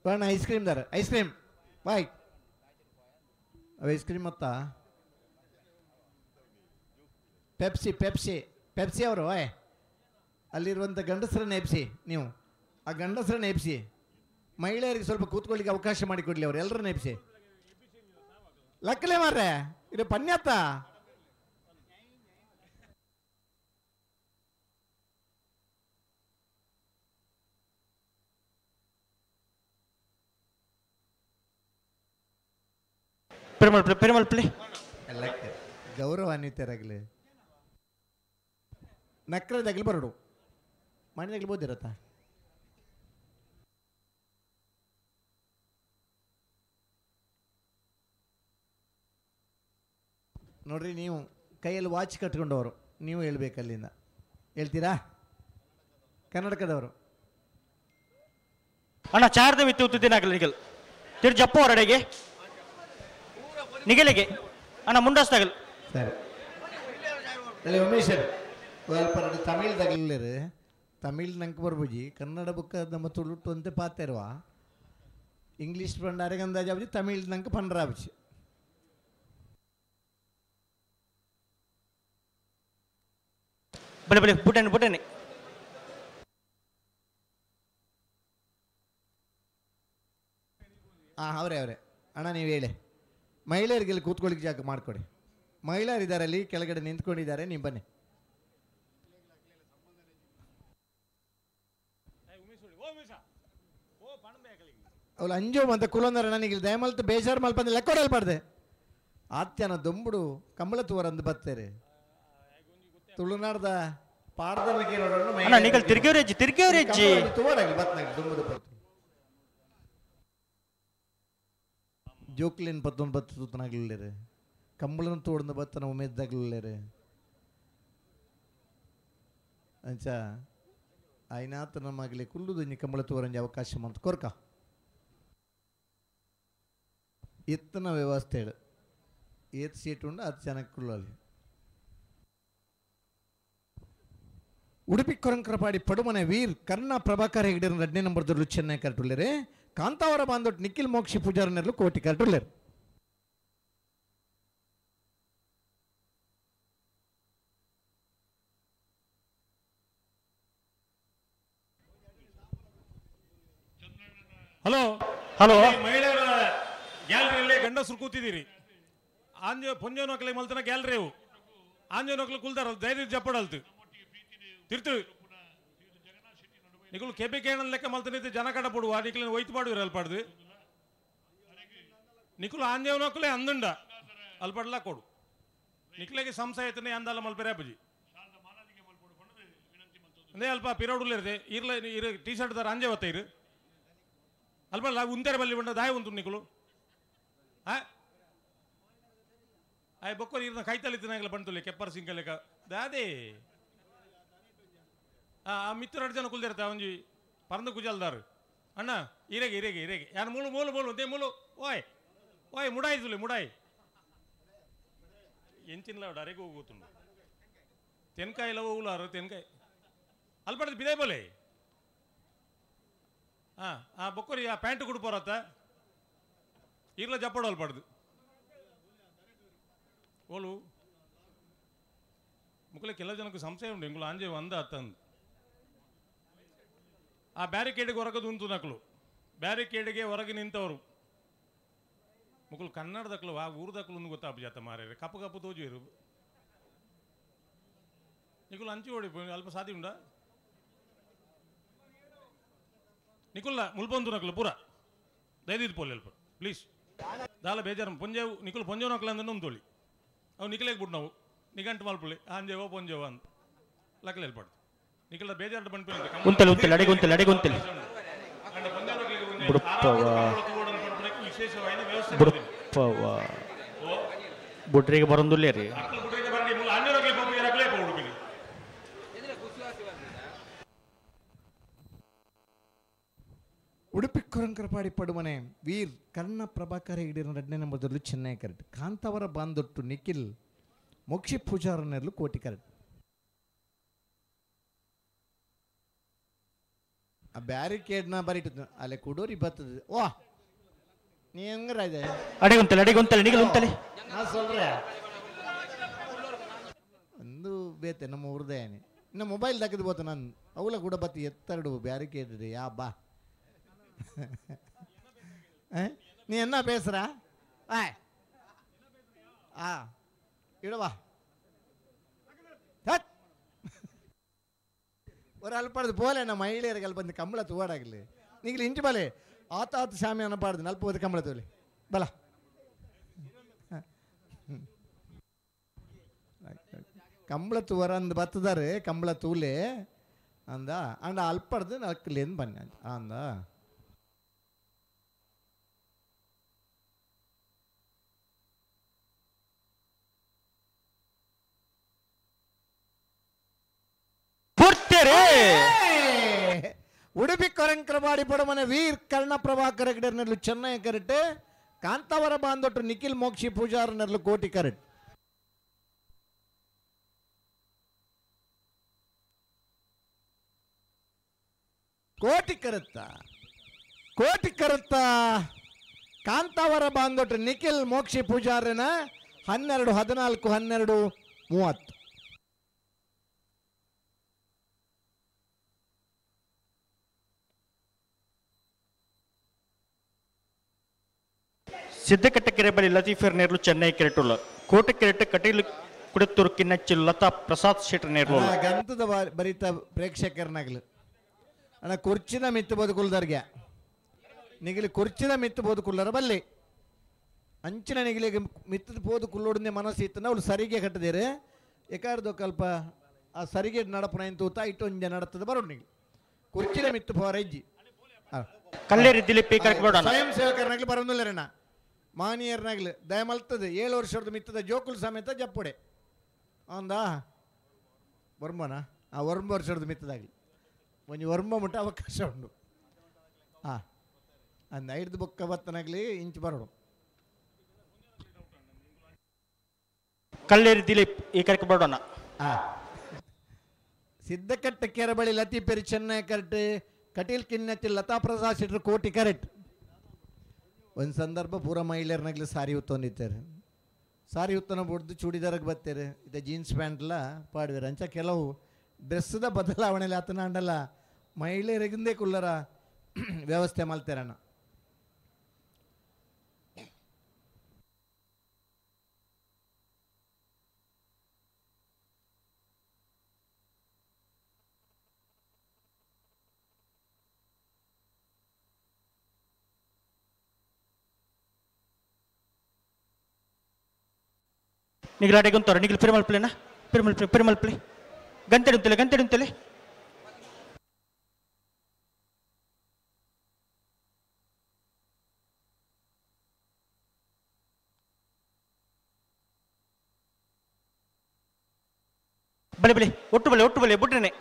ಬಾಣ ಐಸ್ ಕ್ರೀಮ್ ದಾರ ice cream boy ice cream ಮತ್ತ ಪೆಪ್ಸಿ ಪೆಪ್ಸಿ ಪೆಪ್ಸಿ ಅವರು ಏ ಅಲ್ಲಿರುವಂಥ ಗಂಡಸರನ್ನ ಎಬ್ಸಿ, ನೀವು ಆ ಗಂಡಸರನ್ನ ಎಬ್ಸಿ, ಮಹಿಳೆಯರಿಗೆ ಸ್ವಲ್ಪ ಕೂತ್ಕೊಳ್ಳಿಕ್ಕೆ ಅವಕಾಶ ಮಾಡಿಕೊಡ್ಲಿ ಅವರು ಎಲ್ಲರನ್ನ ಎಬ್ಸಿ. ಲಕ್ಕಲೆ ಮಾರ್ರೆ ಇದು ಪನ್ಯತ್ತ ಪೆರುಮಲ್ ಎಲ್ಲ ಗೌರವಾನ್ವಿತರಾಗಲಿ. ನಕ್ರದಾಗಲಿ ಬರಡು ಮನೆದಾಗಲಿ ಬೋದಿರತ್ತ ನೋಡ್ರಿ. ನೀವು ಕೈಯಲ್ಲಿ ವಾಚ್ ಕಟ್ಕೊಂಡವರು ನೀವು ಹೇಳ್ಬೇಕು, ಅಲ್ಲಿಂದ ಹೇಳ್ತೀರಾ? ಕರ್ನಾಟಕದವರು ಅಣ್ಣ ಚಾರ್ದ ವಿತ್ತು ಉತ್ತಿದ್ದೇನಾಗಲಿ ನಿಗಲ್ ತಿರು ಜಪ್ಪು ಹೊರಡೆಗೆ ನಿಗಲಿಗೆ ಅಣ್ಣ ಮುಂಡಾಸ್ತಾಗಲ್. ಸರಿ ಅಲ್ಲಿ ಉಮೇಶರ್ ತಮಿಳ್ದಾಗಲಿರು ತಮಿಳ್ ನಂಗೆ ಬರ್ಬುಜಿ ಕನ್ನಡ ಬುಕ್ಕ ನಮ್ಮ ತುಳುಟು ಅಂತ ಪಾತೆರುವ ಇಂಗ್ಲೀಷ್ ಪಂಡ ಅರೆಗಂದಾಜಾಬಿ ತಮಿಳ್ ನಂಗೆ ಪಂಡ್ರಾಬಿ ಬಲೆ ಬಲೆ ಬುಟನೆ ಬುಟನೆ ಹಾಂ ಅವರೇ ಅವರೇ ಅಣ್ಣ ನೀವು ಹೇಳಿ ಮಹಿಳೆಯರಿಗೆ ಇಲ್ಲಿ ಕೂತ್ಕೊಳ್ಳಿಕ್ಕೆ ಜಾಗ ಮಾಡಿಕೊಡಿ. ಮಹಿಳೆಯರಿದ್ದಾರೆ ಅಲ್ಲಿ ಕೆಳಗಡೆ ನಿಂತ್ಕೊಂಡಿದ್ದಾರೆ, ನೀವು ಬನ್ನಿ. ಅವಳು ಅಂಜೋ ಅಂತ ಕುಲಂದರ ನನಗೆ ದಯಮಲ್ತು ಬೇಜಾರು ಮಲ್ಪಂದು ಲೆಕ್ಕೊಡಲ್ ಪಡ್ದೆ ಆತ್ಯನ ದೊಂಬುಡು ಕಂಬಳ ತೂವರಂದು ಬತ್ತೇರಿ ತುಳುನಾಡ್ದ ಪಾಡ್ದನ ಅಣ್ಣ ನಿಕಲ್ ತಿರ್ಗೇವ್ರೇಜಿ ತಿರ್ಗೇವ್ರೇಜಿ ತೂವರಾಗಲಿ ಬತ್ತನಾಗಲಿ ದುಂಬುದು ಪತ್ತು ಜೋಕ್ಲಿನ್ ಪತ್ತೊಂದು ಬತ್ತು ತೂತನಾಗ್ಲಿಲ್ಲೇರು ಕಂಬಳನ ತೋಡ್ದು ಬತ್ತನ ಉಮೇದ್ದಾಗ್ಲಿಲ್ಲೇರು ಅಂಚ ಐನಾತ ನಮ್ಮಗಲಿ ಕುಲ್ಲುದು ಕಂಬಳ ತೂವರಂಜಿ ಅವಕಾಶ ಮಂತ್ ಕೊರ್ಕ ಎತ್ತನ ವ್ಯವಸ್ಥೆ ಏತ್ ಸೀಟ್ ಉಂಡು ಅದು ಚೆನ್ನಾಗಿ ಕುಳ್ಳಲ್ಲಿ. ಉಡುಪಿ ಕೊರಂಕರಪಾಡಿ ಪಡುಮನೆ ವೀರ್ ಕರ್ಣ ಪ್ರಭಾಕರ್ ಹೆಗ್ಡೆ ಎರಡನೇ ನಂಬರ್ ದೊಡ್ಡ ಚೆನ್ನೈ ಕರೆಟುಲ್ಲೇರೆ ಕಾಂತಾವರ ಬಾಂದೊಟ್ಟು ನಿಖಿಲ್ ಮೋಕ್ಷಿ ಪೂಜಾರನೆರ್ಲು ಕೋಟಿ ಕರೆಟುಲ್ಲೇರು. ಹಲೋ ಹಲೋ ಮಹಿಳೆಯರ ಗ್ಯಾಲರಿಯಲ್ಲಿ ಗಂಡಸರು ಕೂತಿದ್ದೀರಿ. ಆಂಜೋ ಪೊಂಜೋ ನೊಕ್ಲೆ ಮಲ್ತನ ಗ್ಯಾಲರಿ ಅವು ಆಂಜೋ ನೊಕ್ಲು ಕುಲ್ದಾರ ಧೈರ್ಯ ಜಪ್ಪಡಲ್ತು ತಿರ್ತು ನಿಕುಲು ಕೆಬಿ ಕೇಣನ್ ಲೆಕ್ಕ ಮಲ್ತನಿದ್ದು ಜನ ಕಡ ಪಡುವ ನಿಕ್ಲಿನ ಒಯ್ತು ಪಾಡುವಿರ ಅಲ್ಪಾಡ್ದು ನಿಕುಲು ಆಂಜೋ ನೊಕ್ಲೆ ಅಂದುಂಡ ಅಲ್ಪಾಡ್ಲಾ ಕೊಡು ನಿಕ್ಲೆಗೆ ಸಂಶಯ ಐತನೆ ಅಂದಲ್ಲ ಮಲ್ಪೆರೆ ಅಪ್ಪಜಿ ಅಂದೇ ಅಲ್ಪ ಪಿರೋಡುಲಿರದೆ ಇರ್ಲ ಇರು ಟೀ ಶರ್ಟ್ ದಾರ ಅಂಜೆ ಒತ್ತ ಇರು ಅಲ್ಪ ಉಂತೆರೆ ಬಲ್ಲಿ ಬಂಡ ದಾಯ ಉಂಟು ನಿಕುಲು ಆ ಆಯ್ ಬೊಕ್ಕರು ಇರ್ನ ಕೈತಲಿತ್ತಿನಾಗಲ ಬಂತುಲೆ ಕೆಪ್ಪರ್ ಸಿಂಕಲೆಕ ದಾದೆ ಆ ಮಿತ್ರ ಜನ ಕುಲ್ದಿರ್ತ ಒಂಜಿ ಪರಂದ ಕುಜಲ್ದಾರು ಅಣ್ಣ ಇರೆಗೆ ಇರೆಗೆ ಇರೆಗೆ ಯಾರು ಮೂಲು ಮೂಲು ಮೂಲು they ಮೂಲು ಓಯ್ ಓಯ್ ಮುಡಾಯ್తుಲೆ ಮುಡಾಯ್ ಎಂಚಿನ್ಲ ಅರೆಗೆ ಹೋಗುತ್ತುಂಡು ತೆನ್ಕಾಯಿಲ ಹೋಗುಲಾರು ತೆನ್ಕಾಯಿ ಅಲ್ಪಡ್ದು ಬಿದೆ ಬೋಲೆ ಹಾಂ ಆ ಬೊಕ್ಕರಿ ಆ ಪ್ಯಾಂಟ್ ಕುಡ್ಪೋರತ್ತ ಇರ್ಲ ಜಪ್ಪಡು ಅಲ್ಪಡ್ದು ಓಲು ಮುಕ್ಕಲೆ ಕೆಲವು ಜನಕ್ಕೆ ಸಂಶಯ ಉಂಟು ಎಂಗುಲು ಆಂಜೆ ಒಂದ ಅತ್ತಂದು ಆ ಬ್ಯಾರಿಕೇಡಿಗೆ ಹೊರಗದು ಉಂಟು ನಕಲು ಬ್ಯಾರಿಕೇಡಿಗೆ ಹೊರಗೆ ನಿಂತವರು ಮುಕ್ಕಲು ಕನ್ನಡದಕ್ಲು ಆ ಊರ್ದಕ್ಲು ಒಂದು ಗೊತ್ತಾಪ ಜಾತ ಮಾರ್ಯಾರೆ ಕಪ್ಪು ಕಪ್ಪು ತೋಜುವರು ನಿಕುಲು ಅಂಚು ಓಡಿ ಅಲ್ಪ ಸಾಧ್ಯ ಉಂಡಾ ನಿಕುಲ್ಲ ಮುಲ್ಪೊಂದು ನಕಲು ಪೂರ ದಯದಿದ್ದು ಪೋಲಿ ಅಲ್ಪ ಪ್ಲೀಸ್ ದಾಲ ಬೇಜಾರು ಪೊಂಜೆವು ನಿಕುಲು ಪೊಂಜೆವು ನಕಲು ಅಂದ್ರೆ ಉಂತೋಳಿ ಅವು ನಿಕಲೇಗೆ ಬಿಟ್ಟು ನಾವು ನಿಗಂಟು ಮಲ್ಪುಳಿ ಆಂಜೇವೋ ಪೊಂಜೇವೋ ಅಂತ ಲಕ್ಕಲೆ ಹೇಳ್ಬಾರ್ದು ನಿಕಲ ಬೇಜಾರು ಬಂದ್ಪಿಲ್ಲ ಉಂತಲೆ ಉಂತಲೆ ಅಡಿಗೆ ಉಂತಲೆ ಅಡಿಗೆ ಉಂತಲೆ ಬುಡುಪ್ಪವ ವಿಶೇಷವಾದ ವ್ಯವಸ್ಥೆ ಬುಡುಪ್ಪವ ಬುಡ್ರಿಗೆ ಬರೋದಿಲ್ಲ ರೀ. ಉಡುಪಿ ಕೊರಂಕರಪಾಡಿ ಪಡುಮನೆ ವೀರ್ ಕರ್ಣ ಪ್ರಭಾಕರ್ ಹೆಗ್ಡೆ ಎರಡನೇ ನಂಬರ್ದಲ್ಲಿ ಚೆನ್ನೈ ಕರೆಟ್ ಕಾಂತಾವರ ಬಾಂದೊಟ್ಟು ನಿಖಿಲ್ ಮೋಕ್ಷಿ ಪೂಜಾರನೆರ್ಲು ಕೋಟಿ ಕರೆಟ್. ಆ ಬ್ಯಾರಿಕೇಡ್ನ ಬರಿಟ್ಟು ಅಲ್ಲೇ ಕುಡೋರಿ ಬರ್ತದೆ ವಾ ನೀ ಹೆಂಗ್ರ ಇದೆ ಅಡಿಗುಂತಲೆ ಅಡಿಗುಂತಲೆ ನಿಗಲ್ ಉಂತಲೆ ನಾ சொல்றேன் ಒಂದು ಬೇತೆ ನಮ್ಮ ಊರ್ದೇನೆ ಇನ್ನು ಮೊಬೈಲ್ ದಕ್ಕದು ಬೋತ ನಾನು ಅವಳ ಕೂಡ ಬತ್ತಿ ಎತ್ತರಡು ಬ್ಯಾರಿಕೇಡ್ ಯಾ ಬಾ நீ என்ன பேசுற? ஆ ಇಡವಾ ஒரு ಅಲ್ಪಾಡ್ದು ಪೋಲೆ ನಮ್ಮ ಮಹಿಳೆಯರಿಗೆ ಅಲ್ಲಿ ಬಂದು ಕಂಬಳ ತೂವಾಡಾಗಲಿ ನೀಗಲಿ ಇಂಚು ಬಲೆ ಆತ ಆತ ಶಾಮಿ ಅನ್ನಪಾಡ್ದು ನಲ್ಪ ಕಂಬಳ ತೂಲಿ ಬಲ ಕಂಬಳ ತೂವರ ಅಂದ್ ಬತ್ತದಾರೆ ಕಂಬಳ ತೂಲೆ ಅಂದ ಅಂಡ ಅಲ್ಪಡ್ದು ನಲ್ಕಲೇನು ಬನ್ನಿ ಅಂದ ಉಡುಪಿ ಕೊರಂಕರಪಾಡಿ ಪಡಮನೆ ವೀರ್ ಕರ್ಣ ಪ್ರಭಾಕರ ಹೆಗ್ಡೆರ್ನೆರ್ಲು ಚೆನ್ನೈ ಕರೆಟ್ ಕಾಂತಾವರ ಬಾಂದೊಟ್ಟು ನಿಖಿಲ್ ಮೋಕ್ಷಿ ಪೂಜಾರನೆರ್ಲು ಕೋಟಿ ಕರೆಟ್. ಕೋಟಿ ಕರೆತ್ತ ಕೋಟಿ ಕರುತ್ತ ಕಾಂತಾವರ ಬಾಂದೊಟ್ಟು ನಿಖಿಲ್ ಮೋಕ್ಷಿ ಪೂಜಾರನ 12 14 12 30. ಸಿದ್ದಕಟ್ಟೆ ಕೆರೆ ಬಳಿ ಲತೀಫರ್ ನೇರ್ಲು ಚೆನ್ನೈ ಕೆರೆಟುಲ್ಲ ಕೋಟೆ ಕೆರೆಟ್ ಕಟೀಲು ಕುಡತ್ತೂರು ಕಿನ್ನಚ್ಚಿ ಲತಾ ಪ್ರಸಾದ್ ಶೆಟ್ಟರ್ ನೇರ್ಲು ಗಂತದ ಬರಿತ ಪ್ರೇಕ್ಷಕರನಾಗ್ಲು ಅಣ್ಣ ಕುರ್ಚಿನ ಮಿತ್ತು ಬದುಕುಲ್ದರ್ಗೆ ನಿಗಿಲಿ ಕುರ್ಚಿನ ಮಿತ್ತು ಬೋದುಕುಲ್ಲರ ಬಲ್ಲಿ ಅಂಚಿನ ನಿಗಿಲಿಗೆ ಮಿತ್ತದ ಪೋದು ಕುಲ್ಲೋಡನೆ ಮನಸ್ಸು ಇತ್ತನ ಅವಳು ಸರಿಗೆ ಕಟ್ಟದಿರು ಏಕಾರ್ದು ಕಲ್ಪ ಆ ಸರಿಗೆ ನಡಪನ ತೂತ ಇಟ್ಟೊಂಜೆ ನಡತದ ಬರೋಣ ನಿಗಿಲಿ ಕುರ್ಚಿನ ಮಿತ್ತು ಪೋರ ಇಜ್ಜಿ ಕಲ್ಲೇರಿ ದಿಲೀಪ್ ಈ ಕರೆಕ್ ಬೇಡ ಸ್ವಯಂ ಸೇವಕರನಾಗ್ಲಿ ಬರೋದಿಲ್ಲರಣ್ಣ ಮಾನಿಯರ್ನಾಗ್ಲಿ ದಯಮಲ್ತದೆ 7 ವರ್ಷದ ಮಿತ್ತದ ಜೋಕುಲ್ ಸಮೇತ ಜಪ್ಪುಡೆ ಅಂದ ವರ್ಮನ ಆ ವರ್ಮ ವರ್ಷದ ಮಿತ್ತದಾಗಲಿ ಒಂಜಿ ವರ್ಮ ಮುಟ್ಟ ಅವಕಾಶ ಉಂಡು ಹಾಂ ಅಂದ ಐದು ಬೊಕ್ಕ ಬತ್ತನಾಗಲಿ ಇಂಚು ಬರೋಡು. ಕಲ್ಲೇರಿ ದಿಲೀಪ್ ಈ ಕರೆಕ್ ಬೇಡೋಣ. ಸಿದ್ದಕಟ್ಟೆ ಕೆರೆ ಬಳಿ ಲತೀಪೆರಿ ಚೆನ್ನೈ ಕರೆಕ್ಟ್ ಕಟೀಲ್ ಕಿನ್ನತಿ ಲತಾ ಪ್ರಸಾದ್ ಶೆಟ್ಟರು ಕೋಟಿ ಕರೆಕ್ಟ್. ಒಂದು ಸಂದರ್ಭ ಪೂರ ಮಹಿಳೆಯರ್ನಾಗ್ಲಿ ಸಾರಿ ಉತ್ತೊಂದಿತ್ತಾರೆ ಸಾರಿ ಉತ್ತನ ಬುಡ್ದು ಚೂಡಿದಾರಕ್ಕೆ ಬರ್ತಾರೆ ಇದೆ ಜೀನ್ಸ್ ಪ್ಯಾಂಟ್ಲ ಪಾಡುವೆರ್ ಅಂಚ ಕೆಲವು ಡ್ರೆಸ್ದ ಬದಲಾವಣೆಲಿ ಆತನ ಅಂಡಲ್ಲ ಮಹಿಳೆಯರಿಗಿಂದೇ ಕುಲ್ಲರ ವ್ಯವಸ್ಥೆ ಮಲ್ತಾರಣ್ಣ. ನಿಗಲಾಟೆಗೆ ಒಂತರ ನಿಗಿಲ್ ಪಿರಮಲ್ಪ್ಲೇನಾ ಪಿರಮಲ್ಪ್ಲೆ ಪಿರಮಲ್ಪ್ಲೆ ಗಂಟೆಡುತ್ತಲೆ ಗಂಟೆಡುತ್ತಲೆ ಬಲೆ ಬಲೆ ಒಟ್ಟು ಬಲೆ ಒಟ್ಟು ಬಲೆ ಬುಟ್ರನೆ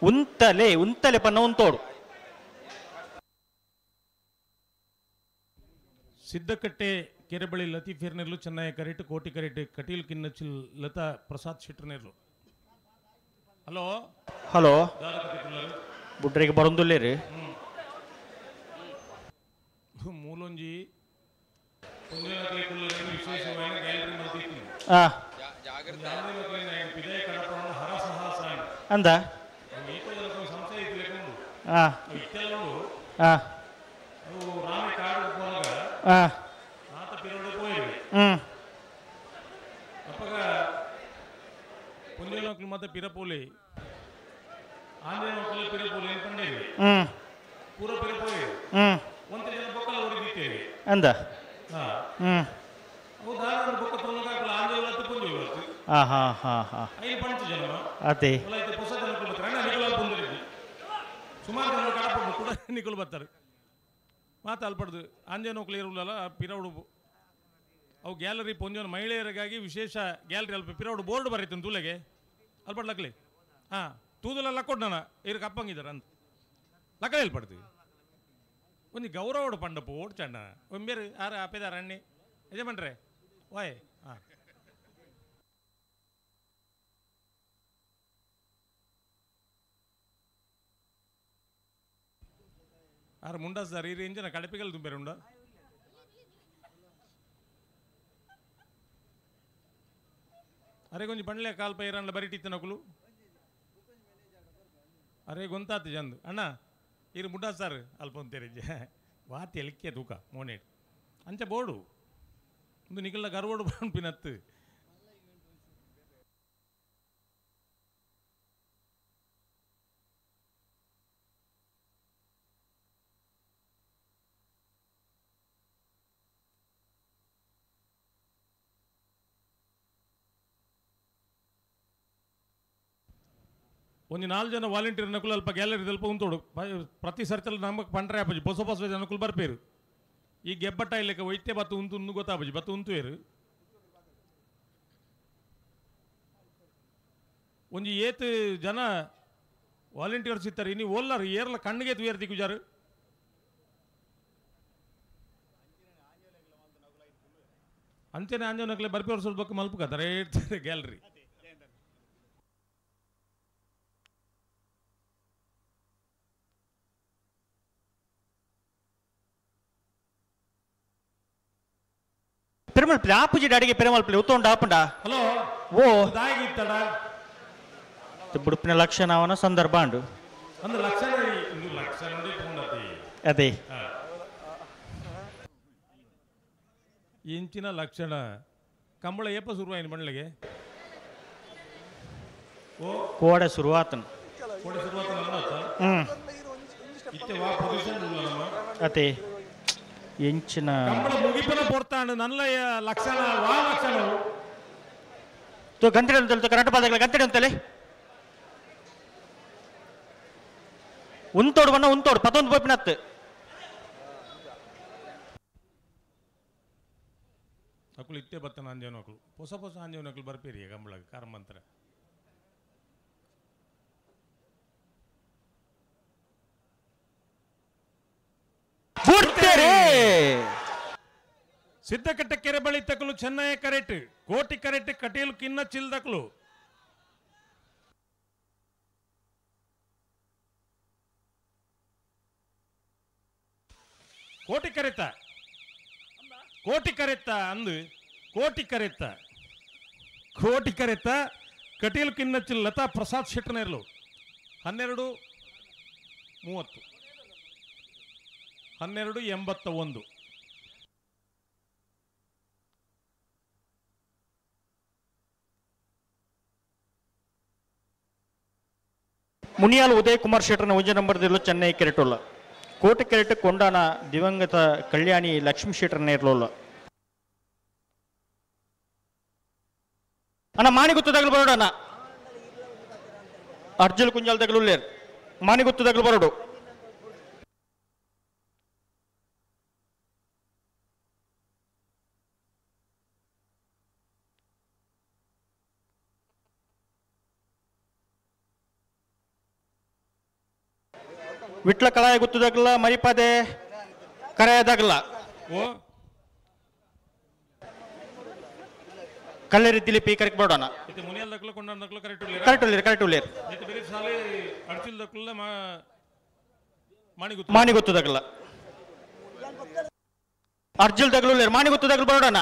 ಉಂತಲೆ ಉಂತಲೆ ಪನ್ನ ಉಂತೋಡು. ಸಿದ್ದಕಟ್ಟೆ ಕೆರೆಬಳಿ ಲತೀಫೇರ್ ನೆರ್ಲು ಚೆನ್ನೈ ಕರೆಟ್ ಕೋಟಿ ಕರೆಟ್ ಕಟೀಲ್ ಕಿನ್ನಚಿಲ್ ಲತಾ ಪ್ರಸಾದ್ ಶೆಟ್ಟರ್ ನೆರ್ಲು. ಹಲೋ ಹಲೋ ಬುಡ್ರಿಗೆ ಬರೋದಿಲ್ಲ ರೀ ಮೂಲೊಂಜಿ ವಿಶೇಷವಾಗಿ ಗ್ಯಾಲರಿ ಮಲ್ತಿತ್ತು ಅಂದ ಮತ್ತ ಪಿರಪೋಲಿ ಆಂಜನೇಯ ಪಿರಪೋಲಿ ಏನು ಪಂಡೇವಿ ಪೂರ ಪಿರಪೋಲಿ ಒಂತೆ ಜನ ಬೊಕ್ಕಲ ಹೊಡಿದಿತ್ತೇವೆ ಅಂದ ಅವು ದಾರ ಬೊಕ್ಕ ತೊಗೊಂಡಾಕಲ ಆಂಜನೇಯ ಪುಂಜಿ ಹಾ ಹಾ ಹಾ ಐದು ಪಂಚ ಜನ ಅದೇ ಹೊಸ ಜನ ಬರ್ತಾರೆ ಅಣ್ಣ ನಿಕುಲ ಬಂದಿರಿ ಸುಮಾರು ಜನ ಕಡಪಡ್ದು ಕೂಡ ನಿಕುಲು ಬರ್ತಾರೆ ಮಾತು ಅಲ್ಪಡ್ದು ಆಂಜನೇಯ ಇರುಲ್ಲಲ್ಲ ಪಿರೌಡು ಅವು ಗ್ಯಾಲರಿ ಪೊಂಜೋನ ಮಹಿಳೆಯರಿಗಾಗಿ ವಿಶೇಷ ಗ್ಯಾಲರಿ ಅಲ್ಪ ಪಿರೌಡು ಬೋರ್ಡ್ ಬರೀತು ತೂಲೆಗೆ ಅಲ್ಪಡ್ ಲಕ್ಲಿ ಹಾಂ ತೂದಲ ಲಕ್ಕೊಡ್ ನಾನು ಇರು ಕಪ್ಪಂಗಿದ್ದಾರೆ ಅಂತ ಲಕ್ಕಲೆ ಅಲ್ಪಡ್ತೀವಿ ಒಂದು ಗೌರವಡು ಪಂಡಪ್ಪು ಓಡ್ ಚಣ್ಣ ಒಂಬೇರು ಆರು ಆಪೇದಾರ ಅಣ್ಣಿ ಯಜಮಾನ್ರೆ ವಾಯ್ ಹಾಂ ಆರು ಮುಂಡಾಸ್ ಸರ್ ಈ ರೇಂಜನ ಕಡಪಿಗಲ್ ತುಂಬೇರು ಉಂಡ ಅರೆ ಕೊಂಚ ಬಂಡ್ಲೆ ಕಾಲ್ಪ ಇರಲ್ಲ ಬರಿಟಿತ್ತು ನಕುಲು ಅರೆ ಗೊಂತಾತು ಜಂದು ಅಣ್ಣ ಇರು ಮುಡ್ಡ ಸರ್ ಅಲ್ಪ ತೆರಿಜೆ ವಾತಿ ಎಲಿಕ್ಕೆ ತೂಕ ಮೋನೇಟ್ ಅಂಚ ಬೋರ್ಡು ಒಂದು ನಿಕಲ್ನ ಗರ್ವೋಡು ಪನ್ಪಿನತ್ತು ಒಂಜಿ ನಾಲ್ ಜನ ವಾಲಂಟಿಯರ್ ನಕುಲು ಅಲ್ಪ ಗ್ಯಾಲರಿ ಅಲ್ಪ ಉಂತೋಡು ಪ್ರತಿ ಸರ್ತಿಲ ನಮಕ್ ಪಂಡ್ರೆ ಆಪುಜಿ ಪೊಸ ಪೊಸ ಜನಕುಲು ಬರ್ಪೇರು ಈ ಗೆಬ್ಬಟ್ಟ ಇಲ್ಲಕ ಒಯ್ತೆ ಬತ್ತು ಉಂತು ಗೊತ್ತಾಪುಜಿ ಬತ್ತು ಉಂತುವೇರು ಒಂಜಿ ಏತ್ ಜನ ವಾಲಂಟಿಯರ್ಸ್ ಇತ್ತಾರೆ ಇನಿ ಓಲ್ಲಾರು ಏರ್ಲ ಕಣ್ಣಿಗೆ ತುಯರ್ ದಿಕ್ಕುಜಾರು ಅಂಚನೆ ಆಂಜನಕ್ಲೆ ಬರ್ಪಿ ವರ್ಷದ ಬೊಕ್ಕ ಮಲ್ಪುಕತ್ತಾರೆ ಗ್ಯಾಲರಿ ಪೆರುಮಲ್ ಪ್ಲೇ ಆಪುಜಿ ಅಡಿಗೆ ಪೆರುಮಲ್ ಪ್ಲೇ ಉತ್ತೊಂಡ ಆಪುಂಡ ಹಲೋ ಓ ದಾಯಿಗಿತ್ತಡ ಬುಡುಪಿನ ಲಕ್ಷಣವನ ಸಂದರ್ಭ ಅಂಡು ಅಂದ್ರೆ ಲಕ್ಷಣ ಇಂದು ಲಕ್ಷಣ ಪೂರ್ಣತೆ ಅದೇ ಇಂಚಿನ ಲಕ್ಷಣ ಕಂಬಳ ಏಪ ಶುರುವಾಯಿನ ಮಂಡ್ಲಿಗೆ ಓ ಕೋಡೆ ಶುರುವಾತನು ಕೋಡೆ ಶುರುವಾತನ ಹ್ಮ್ ಇತ್ತೆ ವಾ ಪೊಸಿಷನ್ ಅದೇ ಎಂಚಿನ ಕಂಬಳ ಮುಗಿಪನ ಪೊರ್ತಾಂಡು ನನ್ನಯ ಲಕ್ಷಣ ವಾ ಲಕ್ಷಣ ತೋ ಗಂಟೆ ಅಂತಲೆ ಕರೆಂಟ್ ಪಾದಗಳ ಗಂಟೆ ಅಂತಲೆ ಉಂತೋಡು ಬಣ್ಣ ಉಂತೋಡು ಪತ್ತೊಂದು ಪೋಪಿನತ್ತು ಅಕುಲು ಇತ್ತೆ ಬತ್ತನ ಆಂಜೇವನಕುಲು ಹೊಸ ಹೊಸ ಆಂಜೇವನಕುಲು ಬರ್ಪೇರಿ ಕಂಬಳಗ ಕಾರಮಂತ್ರ ಬುಡ್ತೇರೆ ಸಿದ್ದಕಟ್ಟ ಕೆರೆ ಬಳಿ ತಕಲು ಚೆನ್ನಯ ಕರೆಟ್ ಕೋಟಿ ಕರೆಟ್ ಕಟೀಲು ಕಿನ್ನ ಚಿಲ್ದಕಲು ಕೋಟಿ ಕರೆತ ಕೋಟಿ ಕರೆತ ಅಂದು ಕೋಟಿ ಕರೆತ ಕೋಟಿ ಕರೆತ ಕಟೀಲು ಕಿನ್ನಚಿಲ್ ಲತಾ ಪ್ರಸಾದ್ ಶೆಟ್ಟನೇರ್ಲು 12:30 12:81 ಮುನಿಯಾಲ್ ಉದಯ್ ಕುಮಾರ್ ಶೆಟ್ಟರ್ನ ಒಂಜಿ ನಂಬರ್ ದಿಲ್ಲು ಚೆನ್ನೈ ಕೆರೆಟುಲ್ಲ ಕೋಟೆ ಕೆರೆಟ್ ಕೊಂಡಾನ ದಿವಂಗತ ಕಲ್ಯಾಣಿ ಲಕ್ಷ್ಮೀ ಶೆಟ್ಟರ್ನ ಇರ್ಲೋಲ್ಲ ಅಣ್ಣ ಮಾಣಿಗುತ್ತದಾಗಲು ಬರೋಡಣ್ಣ ಅರ್ಜುಲ್ ಕುಂಜಾಲ್ ತಗಲು ಮಾಣಿಗುತ್ತದಾಗಲು ಬರೋಡು ವಿಟ್ಲ ಕಳಾಯ ಗೊತ್ತದಾಗಲ್ಲ ಮರಿಪಾದೆ ಕರೆಯದಾಗಲ್ಲ ಓ ಕಲ್ಲೇರಿ ದಿಲೀಪ್ ಈ ಕರೆಕ್ಟ್ ಬೇಡೋಣ ಇತ್ತೆ ಮುನಿಯಾಲ್ ದಕ್ಲು ಕೊಂಡಾನ ದಕ್ಲು ಕರೆಕ್ಟ್ ಕರೆಕ್ಟ್ ಉಳ್ಳೇರು ಕರೆಕ್ಟ್ ಉಳ್ಳೇರು ಇತ್ತೆ ಬೇರೆ ಸಾಲೆ ಅಡ್ಚಿಲ್ ದಕ್ಲ ಮಾಣಿಗುತ್ತು ಮಾಣಿಗುತ್ತದಾಗಲ್ಲ ಅರ್ಜುಲ್ ದಗ್ಲು ಉಳ್ಳೇರು ಮಾಣಿಗುತ್ತದಾಗಲು ಬರೋಣ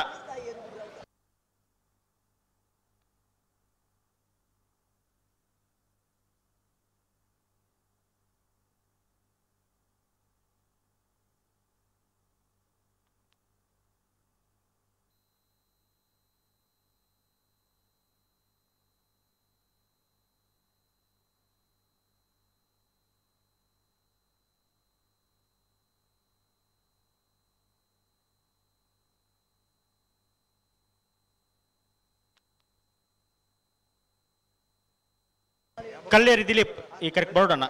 ಕಲ್ಲೇರಿ ದಿಲೀಪ್ ಈ ಕರೆಕ್ಟ್ ಬರೋಣ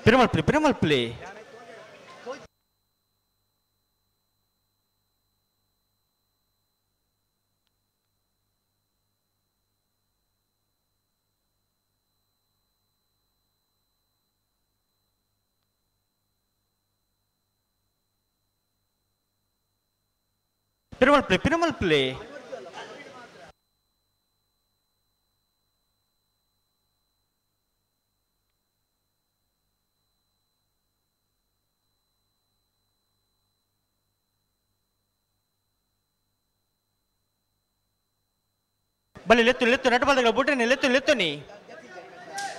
ಪಿರಮಲ್ಪಲಿ ಪಿರಮಲ್ಪಲಿ ಪಿರಮಲ್ಪಲಿ ಪಿರಮಲ್ಪಲಿ ಬಲ್ಲಿ ಲೆತ್ತು ಲೆತ್ತು ನಟ ಬಲ್ದಗಳ ಬುಡ್ರಿನಿ ಲೆತ್ತು ಲೆತ್ತು ನೀ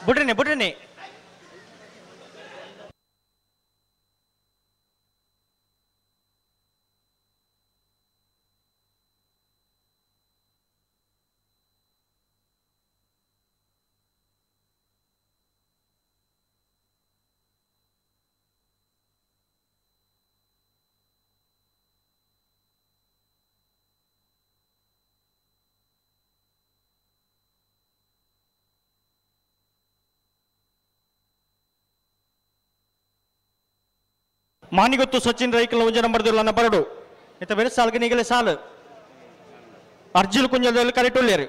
ಬುಡ್ರಿನಿ ಬುಡ್ರಿನಿ ಮಾನಿಗೊತ್ತು ಸಚಿನ್ ರೈಕಲ್ ಒಂಜಿ ನಂಬರ್ ದಿಲ್ಲ ಬರಡು ಇತ್ತ ಬೇರೆ ಸಾಲ್ಗೆ ನೀಗಲೆ ಸಾಲು ಅರ್ಜಿಲ್ ಕುಂಜದಲ್ಲಿ ಕರೆಟುಳ್ಳೇರು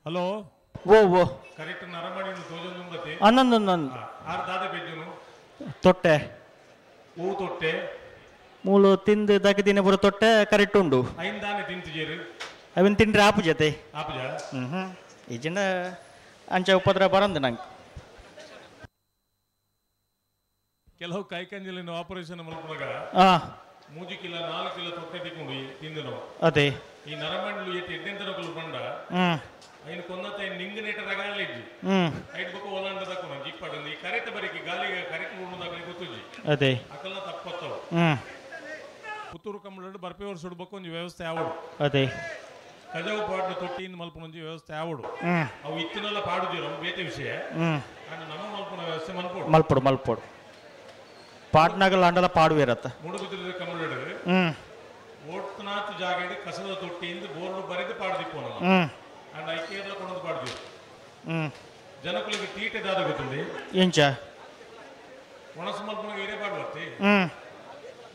ಹಲೋ ಓ ಓ ಕರೆಕ್ಟ್ ನರಮಣಿ ತೋಜೊಂದುಂಬತ್ತೆ ಅನ್ನೊಂದೊಂದೊಂದು ಆರ್ ದಾದ ಬೆಜ್ಜುನು ತೊಟ್ಟೆ ಹೂ ತೊಟ್ಟೆ ಮೂಲು ತಿಂದು ದಕ್ಕದಿನ ಪೂರ ತೊಟ್ಟೆ ಕರೆಕ್ಟ್ ಉಂಡು ಐನ್ ದಾನೆ ತಿಂತಿಜೇರು ಅವನ್ ತಿಂಡ್ರೆ ಆಪು ಜೊತೆ ಆಪುಜ ಹ್ಞೂ ಈಜಿನ ಅಂಚ ಉಪದ್ರ ಬರಂದು ನಂಗೆ ಕೆಲವು ಕೈಕಂಜಲಿನ ಆಪರೇಷನ್ ಮಲ್ಪುನಗ ಆ ಮೂಜಿ ಕಿಲೋ 4 ಕಿಲೋ ತೊಟ್ಟೆ ತಿಕ್ಕೊಂಡು ತಿಂದು ಅದೇ ಈ ನರಮಂಡ್ಲು ಎತ್ತಿ ಎದ್ದೆಂತನಕುಲು ಬಂಡ ಹ್ಮ್ ಐನ್ ಕೊನ್ನತ ನಿಂಗ ನೇಟ ರಗಾಲ ಇಜ್ಜಿ ಹ್ಮ್ ಐಟ್ ಬೊಕ್ಕ ಓಲಾಂಡ ದಕ್ಕುನ ಜಿಪ್ಪಡು ಈ ಕರೆತ ಬರಿಕಿ ಗಾಲಿಗೆ ಕರೆಕ್ ಉಣ್ಣದಾಗಲಿ ಗೊತ್ತುಜಿ ಅದೇ ಅಕಲ್ನ ತಪ್ಪತ್ತವ ಹ್ಮ್ ಪುತ್ತೂರು ಕಂಬಳಡು ಬರ್ಪೆ ವರ್ಷ ಬೊಕ್ಕ ಒಂಜಿ ವ್ಯವಸ್ಥೆ ಆವಡು ಅದೇ ಕಜವು ಪಾಡ್ನ ತೊಟ್ಟಿಯಿಂದ ಮಲ್ಪುನ ಒಂಜಿ ವ್ಯವಸ್ಥೆ ಆವಡು ಹ್ಮ್ ಅವು ಇತ್ತಿನೆಲ್ಲ ಪಾಡುದಿರ ಅವು ಬೇತೆ ವಿಷಯ ಹ್ಮ್ ಅಂಡ ನಮ್ಮ ಮಲ್ಪುನ ವ್ಯವಸ್ಥೆ ಮಲ್ಪೋಡು ಮಲ್ಪೊಡು ಮಲ್ಪೊಡು ಪಾಟ್ನಾಗಲ್ಲ ಅಂಡಲ ಪಾಡುವಿರತ್ತ ಮೂಡುಬಿದ್ರದ ಕಂಬಳಡು ಹ್ಮ್ ಓಟ್ನಾಥ್ ಜಾಗಡ್ ಕಸದ ತೊಟ್ಟಿಯಿಂದ ಬೋರ್ಡ್ ಬರೆದು ಪಾಡ್ದಿಪ್ಪೋನ ಹ್ಮ್ ಅಂಡ ಐಕೇರ್ಲ ಕೊಣದು ಪಾಡ್ದಿರು ಹ್ಮ್ ಜನಕುಲಿಗೆ ತೀಟೆ ದಾದ ಗೊತ್ತುಂಡಿ ಎಂಚ ಒಣಸು ಮಲ್ಪುನಗ ಇರೇ ಪಾಡುವತ್ತಿ ಹ್ಮ್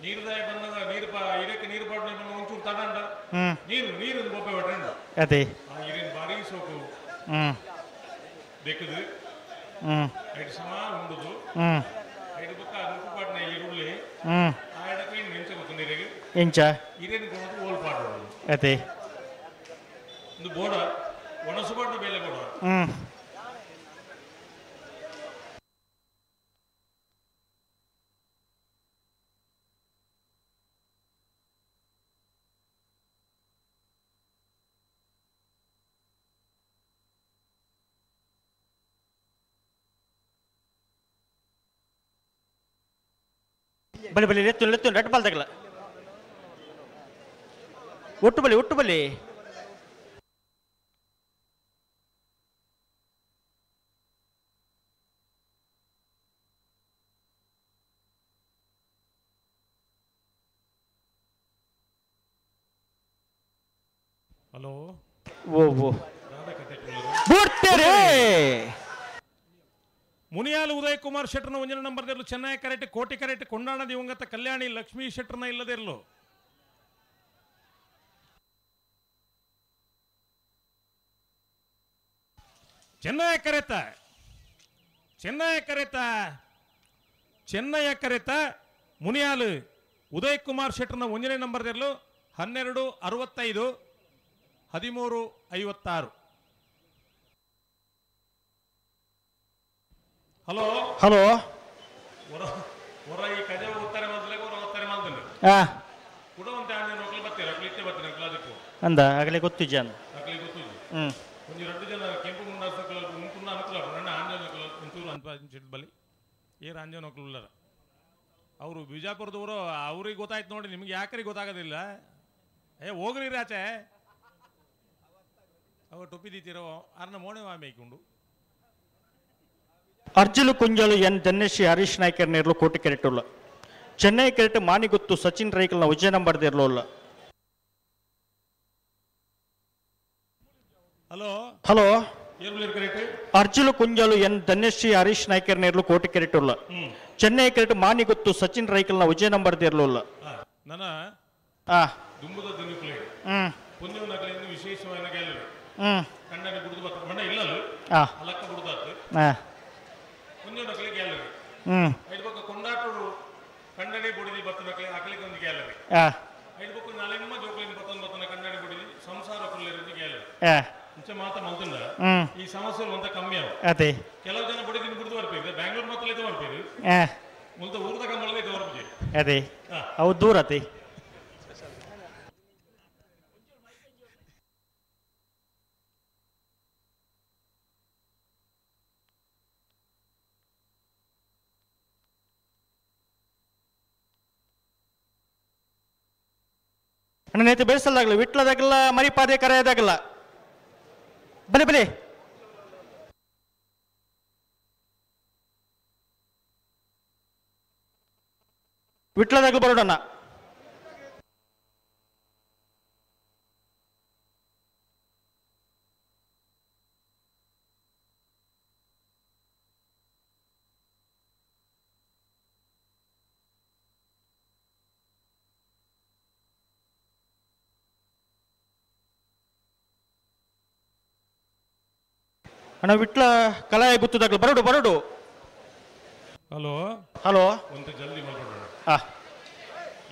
ನೀರುದಾಯ ಬಂದಾಗ ನೀರು ಪಾ ಇರಕ್ಕೆ ನೀರು ಪಾಡ್ನ ಬಂದ ಒಂಚೂರು ತಡಂಡ ಹ್ಮ್ ನೀರು ನೀರು ಬೊಬ್ಬೆ ಬಟ್ಟಂಡ ಅದೇ ಆ ಇರಿನ ಬಾರಿ ಸೋಕು ಹ್ಮ್ ಬೆಕ್ಕದು ಹ್ಮ್ ಐದು ಸಮ ಉಂಡುದು ಹ್ಮ್ ಐದು ಬೊಕ್ಕ ನುಪ್ಪು ಪಾಡ್ನ ಈರುಳ್ಳಿ ಹ್ಮ್ ಆ ಎಡಕ್ಕೆ ನಿಂಚ ಗೊತ್ತು ನೀರಿಗೆ ಎಂಚ ಇರೇನು ಕೊಣದು ಓಲ್ ಪಾಡೋದು ಅದೇ ಒಂದು ಬೋಡ ಒಣಸು ಪಾಡ್ನ ಬೇಲೆ ಬೋಡ ಹ್ಮ್ ಬಲಿ ಬಲಿ ಲೆತ್ತು ಲೆತ್ತು ರೆಡ್ ಬಾಲ್ ತಗಲ ಒಟ್ಟು ಬಲಿ ಒಟ್ಟು ಬಲಿ ಹಲೋ ಓ ಓ ಬುಡ್ತೇರೆ ಮುನಿಯಾಲು ಉದಯ್ ಕುಮಾರ್ ಶೆಟ್ಟರ್ನ ಒಂಜನ ನಂಬರ್ ಇರಲು ಚೆನ್ನೈ ಕರೆಕ್ಟ್ ಕೋಟಿ ಕರೆಕ್ಟ್ ಕೊಂಡಾಣ ದಿವಂಗತ ಕಲ್ಯಾಣಿ ಲಕ್ಷ್ಮೀ ಶೆಟ್ಟರ್ನ ಇಲ್ಲದೆ ಇರಲು ಚೆನ್ನೈ ಕರೆತ ಚೆನ್ನೈ ಕರೆತ ಚೆನ್ನೈಯ ಕರೆತ ಮುನಿಯಾಲು ಉದಯ್ ಕುಮಾರ್ ಶೆಟ್ಟರ್ನ ಒಂಜನೇ ನಂಬರ್ ಇರಲು 12:65 13:56. ಹಲೋ ಹಲೋ ಹೊರ ಹೊರ ಈ ಕಜ ಉತ್ತರ ಮೊದಲೇ ಹೊರ ಉತ್ತರ ಮಲ್ದನು ಆ ಕೂಡ ಒಂದು ಆಂಜನ ನೊಕ್ಲು ಬರ್ತೀರ ಅಕ್ಲು ಇತ್ತೆ ಬರ್ತೀನಿ ಅಕ್ಲು ಅದಕ್ಕೂ ಅಂದ ಆಗಲೇ ಗೊತ್ತಿಜ್ಜ ಅಂದ ಅಕ್ಲಿ ಗೊತ್ತಿದ್ದು ಹ್ಮ್ ಒಂಜಿ ರಡ್ಡು ಜನ ಕೆಂಪು ಮುಂಡಾಸಕ್ಲು ಉಂಟುಂದ ಅನುಕೂಲ ನನ್ನ ಆಂಜನ ಒಂಚೂರು ಅಂತ ಬಲಿ ಏರ್ ಆಂಜನ ನೊಕ್ಲು ಉಳ್ಳಾರ ಅವರು ಬಿಜಾಪುರದವರು ಅವ್ರಿಗೆ ಗೊತ್ತಾಯ್ತು ನೋಡಿ ನಿಮ್ಗೆ ಯಾಕ್ರಿ ಗೊತ್ತಾಗೋದಿಲ್ಲ ಏ ಹೋಗ್ರಿ ಆಚೆ ಅವ ಟೊಪ್ಪಿ ದೀತಿರೋ ಅರ್ನ ಮೋಣೆ ಮಾಮೇಕೊಂಡು ಅರ್ಜುಲು ಕುಂಜಲು ಎನ್ ಧನ್ಯಶ್ರೀ ಹರೀಶ್ ನಾಯ್ಕರ್ ನೇರ್ಲು ಕೋಟಿ ಕೆರೆಟುಲ್ಲ ಚೆನ್ನೈ ಕೆರೆಟ್ ಮಾನಿಗುತ್ತು ಸಚಿನ್ ರೈಕಲ್ನ ಉಜ್ಜಯ ನಂಬರ್ ಇರಲಿಲ್ಲ. ಹಲೋ ಹಲೋ ಕರೆಕ್ಟ್ ಅರ್ಜುಲು ಕುಂಜಲು ಎನ್ ಧನ್ಯಶ್ರೀ ಹರೀಶ್ ನಾಯ್ಕರ್ ನೇರ್ಲು ಕೋಟಿ ಕೆರೆಟುಲ್ಲ ಚೆನ್ನೈ ಕೆರೆಟ್ ಮಾನಿಗುತ್ತು ಸಚಿನ್ ರೈಕಲ್ನ ಉಜ್ಜಯ ನಂಬರ್ ಇರಲಿಲ್ಲ. ನನ್ನ ಆ ದುಂಬುದ ದಿನಕುಲೆ ಹ್ಮ್ ಪುಣ್ಯವನಕಲಿಂದ ವಿಶೇಷವಾದ ಗ್ಯಾಲರಿ ಹ್ಮ್ ಕಂಡನೆ ಬುಡ್ದು ಬತ್ತ ಮಂಡ ಇಲ್ಲಲ್ಲ ಆ ಅಲಕ್ಕ ಬುಡ್ದಾತು ಆ ಪುಣ್ಯವನಕಲಿ ಗ್ಯಾಲರಿ ಹ್ಮ್ ಐದು ಪಕ್ಕ ಕೊಂಡಾಟರು ಕಂಡನೆ ಬುಡಿದಿ ಬತ್ತನಕಲಿ ಅಕಲಿಗೆ ಒಂದು ಗ್ಯಾಲರಿ ಆ ಐದು ಪಕ್ಕ ನಾಲೆಮ್ಮ ಜೋಕಲಿಂದ ಬತ್ತನ ಬತ್ತನ ಕಂಡನೆ ಬುಡಿದಿ ಸಂಸಾರ ಕುಲ್ಲರಿ ಗ್ಯಾಲರಿ ಆ ಮುಂಚೆ ಮಾತ ಮಲ್ತಿಲ್ಲ ಹ್ಮ್ ಈ ಸಮಸ್ಯೆ ಒಂತ ಕಮ್ಮಿ ಅವ ಅದೇ ಕೆಲವು ಜನ ಬುಡಿದಿನ ಬುಡ್ದು ಬರ್ಪೇರು ಬ್ಯಾಂಗ್ಳೂರ್ ಮಾತ್ರ ಇದು ಬರ್ಪೇರು ಆ ಮುಲ್ತ ಊರ್ದ ಕಂಬಳದ ಇದು ಬರ್ಪೇರು ಅದೇ ಅವು ದೂರ ಅತಿ ಅಣ್ಣ ನೇತು ಬೇಸಲ್ದಾಗಲ್ಲ ವಿಟ್ಲದಾಗಲ್ಲ ಮರಿಪಾದೆ ಕರೆಯದಾಗಲ್ಲ ಬಲೆ ಬಲೆ ವಿಟ್ಲದಾಗಲು ಬರೋಡಣ್ಣ ಅಣ್ಣ ವಿಟ್ಲ ಕಲಾಯ ಗುತ್ತದಾಗಲು ಬರೋಡು ಬರೋಡು ಹಲೋ ಹಲೋ ಒಂದು ಜಲ್ದಿ ಮಲ್ಪಡೋಣ ಆ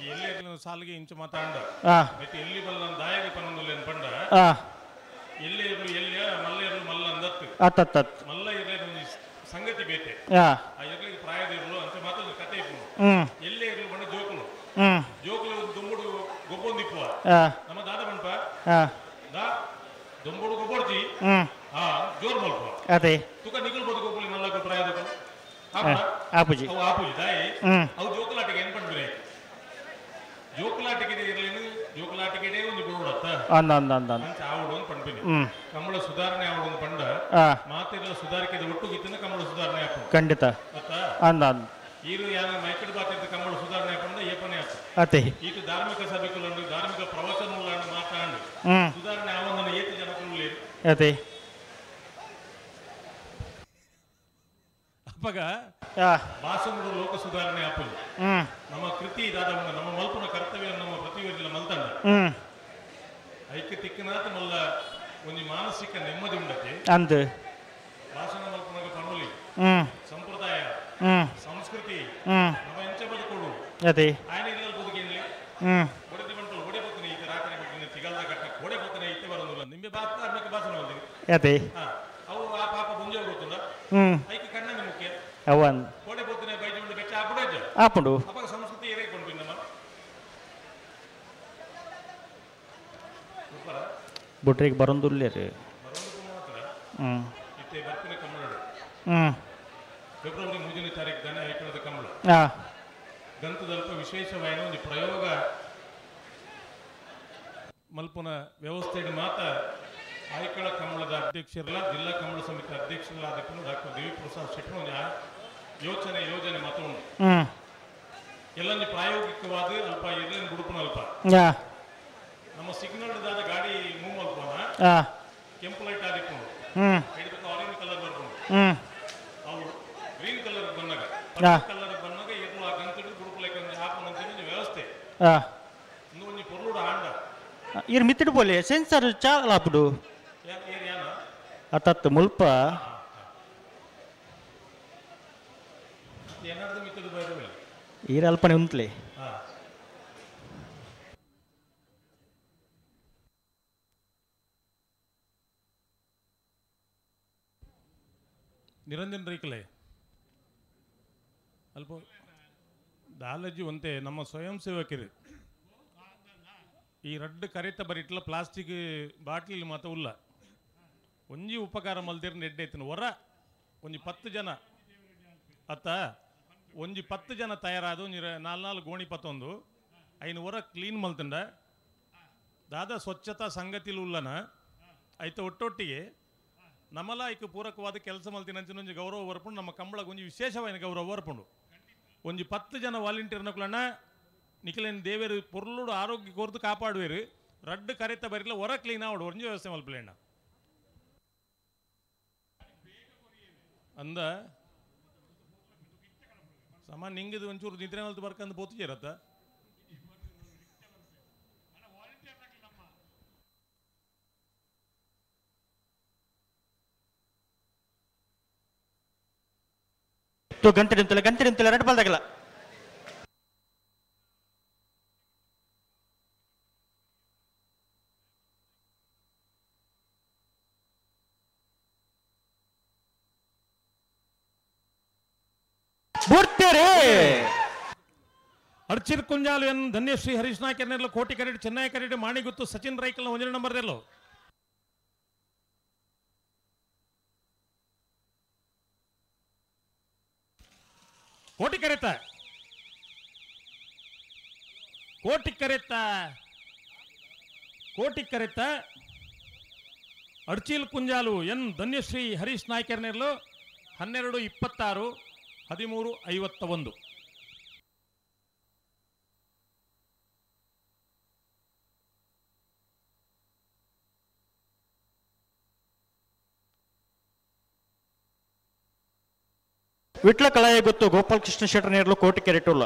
ಈ ಎಲ್ಲಿ ಸಾಲಿಗೆ ಇಂಚು ಮಾತಾಂಡ ಆ ಮತ್ತೆ ಎಲ್ಲಿ ಬಲ್ಲ ದಾಯಗೆ ಪನ್ನೊಂದು ಪಂಡ ಆ ಎಲ್ಲಿ ಇರ್ಲು ಎಲ್ಲಿಯ ಮಲ್ಲ ಇರ್ಲು ಮಲ್ಲ ಅಂದತ್ತು ಅತ್ ಅತ್ ಅತ್ ಮಲ್ಲ ಇರ್ಲಿ ಒಂದು ಸಂಗತಿ ಬೇತೆ ಆ ಆ ಎರ್ಲಿಗೆ ಪ್ರಾಯದ ಇರ್ಲು ಅಂತ ಮಾತ್ರ ಒಂದು ಕತೆ ಇಪ್ಪು ಹ್ಮ್ ಎಲ್ಲೇ ಇರ್ಲು ಬಣ್ಣ ಜೋಕುಲು ಹ್ಮ್ ಜೋಕುಲು ಒಂದು ದುಂಬುಡು ಗೊಬ್ಬೊಂದಿಪ್ಪುವ ಆ ನಮ್ಮ ದಾದ ಬಣ್ಪ ಆ ದಾ ದುಂಬುಡು ಗೊಬ್ಬೊಡ್ಜಿ ಹ್ಮ್ ಆ ಜೋರ್ ಮಲ್ಪ ಅದೇ ತುಕ ನಿಗುಲ್ ಬದು ಗೊಬ್ಬುಲಿ ಮಲ್ಲ ಪ್ರಾಯದ ಆಪುಜಿ ಅವು ಆಪುಜಿ ದಾಯಿ ಹ್ಮ್ ಅವು ಜೋಕುಲಾಟಿಗೆ ಏನ್ ಪಂಡ್ರೆ ಜೋಕುಲಾಟಿಗೆ ಇರ್ಲೇನು ಜೋಕುಲಾಟಿಗೆ ಒಂದು ಬಿಡೋಡತ್ತ ಅಂದ ಅಂದ ಅಂದ ಅಂದ ಅಂಚ ಆವಡು ಅಂತ ಪಂಡ್ಪಿನಿ ಹ್ಮ್ ಕಂಬಳ ಸುಧಾರಣೆ ಆವಡು ಅಂತ ಪಂಡ ಆ ಮಾತಿರಲ ಸುಧಾರಿಕೆದ ಒಟ್ಟು ಗಿತ್ತಿನ ಕಂಬಳ ಸುಧಾರಣೆ ಆಪು ಖಂಡಿತ ಗೊತ್ತಾ ಅಂದ ಅಂದ ಈರು ಯಾನ ಮೈಕಡ್ ಬಾತಿದ್ದ ಕಂಬಳ ಸುಧಾರಣೆ ಆಪಂಡ ಏಪನೆ ಆಪು ಅತೆ ಈತು ಧಾರ್ಮಿಕ ಸಭೆಗಳು ಧಾರ್ಮಿಕ ಪ್ರವಚನಗಳು ಮಾತಾಂಡು ಹ್ಮ್ ಸುಧಾರಣೆ ಆವಂದನ ಏತು ಜನಕುಲು ಅತೆ ಅಪ್ಪಗ ಆ ಭಾಷಣದ ಲೋಕ ಸುಧಾರಣೆ ಆಪುಜಿ ಹ್ಮ್ ನಮ್ಮ ಕೃತಿ ಇದಾದ ನಮ್ಮ ಮಲ್ಪನ ಕರ್ತವ್ಯ ನಮ್ಮ ಪ್ರತಿಯೊಂದಿಲ್ಲ ಮಲ್ತಂಡ ಹ್ಮ್ ಐಕ್ಯ ತಿಕ್ಕನಾಥ ಮಲ್ಲ ಒಂದು ಮಾನಸಿಕ ನೆಮ್ಮದಿ ಉಂಡತೆ ಅಂದ ಭಾಷಣ ಮಲ್ಪನಾಗ ಪಣೋಲಿ ಹ್ಮ್ ಸಂಪ್ರದಾಯ ಹ್ಮ್ ಸಂಸ್ಕೃತಿ ಹ್ಮ್ ನಮ್ಮ ಎಂಚ ಬದುಕೋಡು ಅದೇ ಆಯನ ಇಲ್ಲ ಬದುಕಿನ್ಲಿ ಹ್ಮ್ ಕೊಡತಿ ಬಂಟು ಒಡೆ ಬತ್ತನೆ ಈತ ರಾತ್ರಿ ಬಿಟ್ಟಿನ ತಿಗಲ್ದ ಕಟ್ಟ ಕೊಡೆ ಬತ್ತನೆ ಇತ್ತೆ ಬರೋದಿಲ್ಲ ನಿಂಬೆ ಧಾರ್ಮಿಕ ಭಾಷಣ ಮಲ್ದಿನಿ ಅದೇ ಹಾ ಅವು ಆ ಪಾಪ ಮುಂಜೆ ಗೊತ್ತುಂಡ ಹ್ಮ್ ಐಕೆ ಕಣ್ಣಂದು ಮುಖ್ಯ ಅವನ್ ಕೋಡೆ ಬತ್ತನೆ ಬೈಜಿ ಉಂಡು ಬೆಚ್ಚ ಆಪುಡ ಆಪುಂಡು ಅಪ್ಪ ಸಂಸ್ಕೃತಿ ಏರೇ ಕೊಂಡು ನಮ್ಮ ಬುಟ್ರಿಗೆ ಬರೋದಿಲ್ಲ ರೀ ಹ್ಮ್ ಇತ್ತೆ ಬರ್ಪಿನ ಕಮ್ಮಳ ಹ್ಮ್ ಫೆಬ್ರವರಿ 3ನೇ ತಾರೀಕು ದಾನೆ ಐಕಳದ ಕಮ್ಮಳ ಆ ಗಂತದಲ್ಪ ವಿಶೇಷವಾದ ಒಂದು ಪ್ರಯೋಗ ಮಲ್ಪನ ವ್ಯವಸ್ಥೆಗೆ ಮಾತ್ರ ಆಯ್ಕಳ ಕಮ್ಮಳದ ಅಧ್ಯಕ್ಷರಲ್ಲ ಜಿಲ್ಲಾ ಕಮ್ಮಳ ಸಮಿತಿ ಅಧ್ಯಕ್ಷರಲ್ಲ ಡಾಕ್ಟರ್ ದೇವಿಪ್ರಸಾದ್ ಶೆಟ್ಟಿ ಒಂದು ಯೋಚನೆ ಯೋಜನೆ ಮಾತ್ರ ಉಂಟು ಹ್ಮ್ ಎಲ್ಲೊಂದು ಪ್ರಾಯೋಗಿಕವಾದ ಅಲ್ಪ ಎಲ್ಲೊಂದು ಗುಡುಪನ ಅಲ್ಪ ಆ ನಮ್ಮ ಸಿಗ್ನಲ್ ದಾದ ಗಾಡಿ ಮೂವ್ ಮಲ್ಪನ ಆ ಕೆಂಪು ಲೈಟ್ ಆದಿಕ್ಕೊಂಡು ಹ್ಮ್ ಹಿಡಿದಕ್ಕೆ ಆರೆಂಜ್ ಕಲರ್ ಬರ್ಕೊಂಡು ಹ್ಮ್ ಅವು ಗ್ರೀನ್ ಕಲರ್ ಬಂದಾಗ ಆ. ಕಲರ್ ಬಂದಾಗ ಎದ್ದು ಆ ಗಂತಿಡು ಗುಡುಪು ಲೈಕ್ ಒಂದು ಹಾಪುನಂತ ಒಂದು ವ್ಯವಸ್ಥೆ ಆ ಇಂದು ಒಂದು ಪೊರ್ಲುಡು ಆಂಡ ಇರ್ ಮಿತ್ತಿಡು ಪೋಲೆ ಸೆನ್ಸರ್ ಚಾಲ ಆಪುಡು ಏನ್ ಯಾನ ಅತ್ತತ್ತು ಮುಲ್ಪ ಏನಾದ್ರು ಮಿತ್ತಿಡು ಬೈರವಿಲ್ಲ ಈರ ಅಲ್ಪನೆ ಉಂತ್ಲೆ ಹಾ ನಿರಂಜನ್ ರೈಕಲೆ ಅಲ್ಪ ದಾಲಜಿ ಒಂತೆ ನಮ್ಮ ಸ್ವಯಂ ಸೇವಕರು ಈ ರಡ್ಡು ಕರೆತ ಬರಿಟ್ಲ ಪ್ಲಾಸ್ಟಿಕ್ ಬಾಟ್ಲಿ ಮಾತ ಉಲ್ಲ ಒಂಜಿ ಉಪಕಾರ ಮಲ್ದಿರ್ ನೆಡ್ಡೈತನ ಹೊರ ಒಂಜಿ 10 ಜನ ಅತ್ತ ಒಂಜಿ 10 ಜನ ತಯಾರಾದ ಒಂಜಿ 4 ಗೋಣಿ ಪತ್ತೊಂದು ಐನು ಹೊರ ಕ್ಲೀನ್ ಮಲ್ತಂಡ ದಾದಾ ಸ್ವಚ್ಛತಾ ಸಂಗತಿಲು ಉಲ್ಲನ ಐತ ಒಟ್ಟೊಟ್ಟಿಗೆ ನಮ್ಮಲ ಐಕ್ ಪೂರಕವಾದ ಕೆಲಸ ಮಲ್ತಿನ ಒಂಜಿ ಗೌರವ ಬರ್ಪುಂಡು ನಮ್ಮ ಕಂಬಳಗೆ ಒಂಜಿ ವಿಶೇಷವಾದ ಗೌರವ ಬರ್ಪುಂಡು ಒಂಜಿ 10 ಜನ ವಾಲಂಟಿಯರ್ನಕುಲಣ್ಣ ನಿಖಲೇನು ದೇವೇರು ಪೊರ್ಲುಡು ಆರೋಗ್ಯ ಕೋರ್ದು ಕಾಪಾಡುವೇರು ರಡ್ಡು ಕರೆತ ಬರಿಲ್ಲ ಹೊರ ಕ್ಲೀನ್ ಆವಡು ಒಂಜಿ ವ್ಯವಸ್ಥೆ ಮಲ್ಪಲೇಣ್ಣ ಅಂದ ಸಮ ನಿಂಗಿದು ಒಂಚೂರು ನಿದ್ರೆ ಮಲ್ತು ಬರ್ಕಂದು ಪೋತು ചേರತ್ತ ತು ಗಂಟೆ ನಿಂತಲ್ಲ ಗಂಟೆ ನಿಂತಲ್ಲ ಎರಡು ಬಾಲ್ದಾಗಲ್ಲ ಬುಡ್ತೇರೆ ಅರ್ಚಿರ್ ಕುಂಜಾಲು ಎನ್ ಧನ್ಯಶ್ರೀ ಹರೀಶ್ ನಾಯ್ಕ ಎನ್ನೆಲ್ಲ ಕೋಟಿ ಕರೆಡ್ ಚೆನ್ನೈ ಕರೆಡ್ ಮಾಣಿಗುತ್ತು ಸಚಿನ್ ರೈಕಲ್ನ ಒಂದನೇ ನಂಬರ್ ಎಲ್ಲೋ ಕೋಟಿ ಕರೆತ ಕೋಟಿ ಕರೆತ ಕೋಟಿಕ್ಕರೆತ್ತ ಅಡ್ಚೀಲ್ ಕುಂಜಾಲು ಎನ್ ಧನ್ಯಶ್ರೀ ಹರೀಶ್ ನಾಯ್ಕರ್ನೆರ್ಲು 12:26 13:51. ವಿಟ್ಲ ಕಲಾಯ ಗೊತ್ತು ಗೋಪಾಲಕೃಷ್ಣ ಶೆಟ್ಟರ್ ನೇರ್ಲು ಕೋಟಿ ಕೆರೆಟುಲ್ಲ.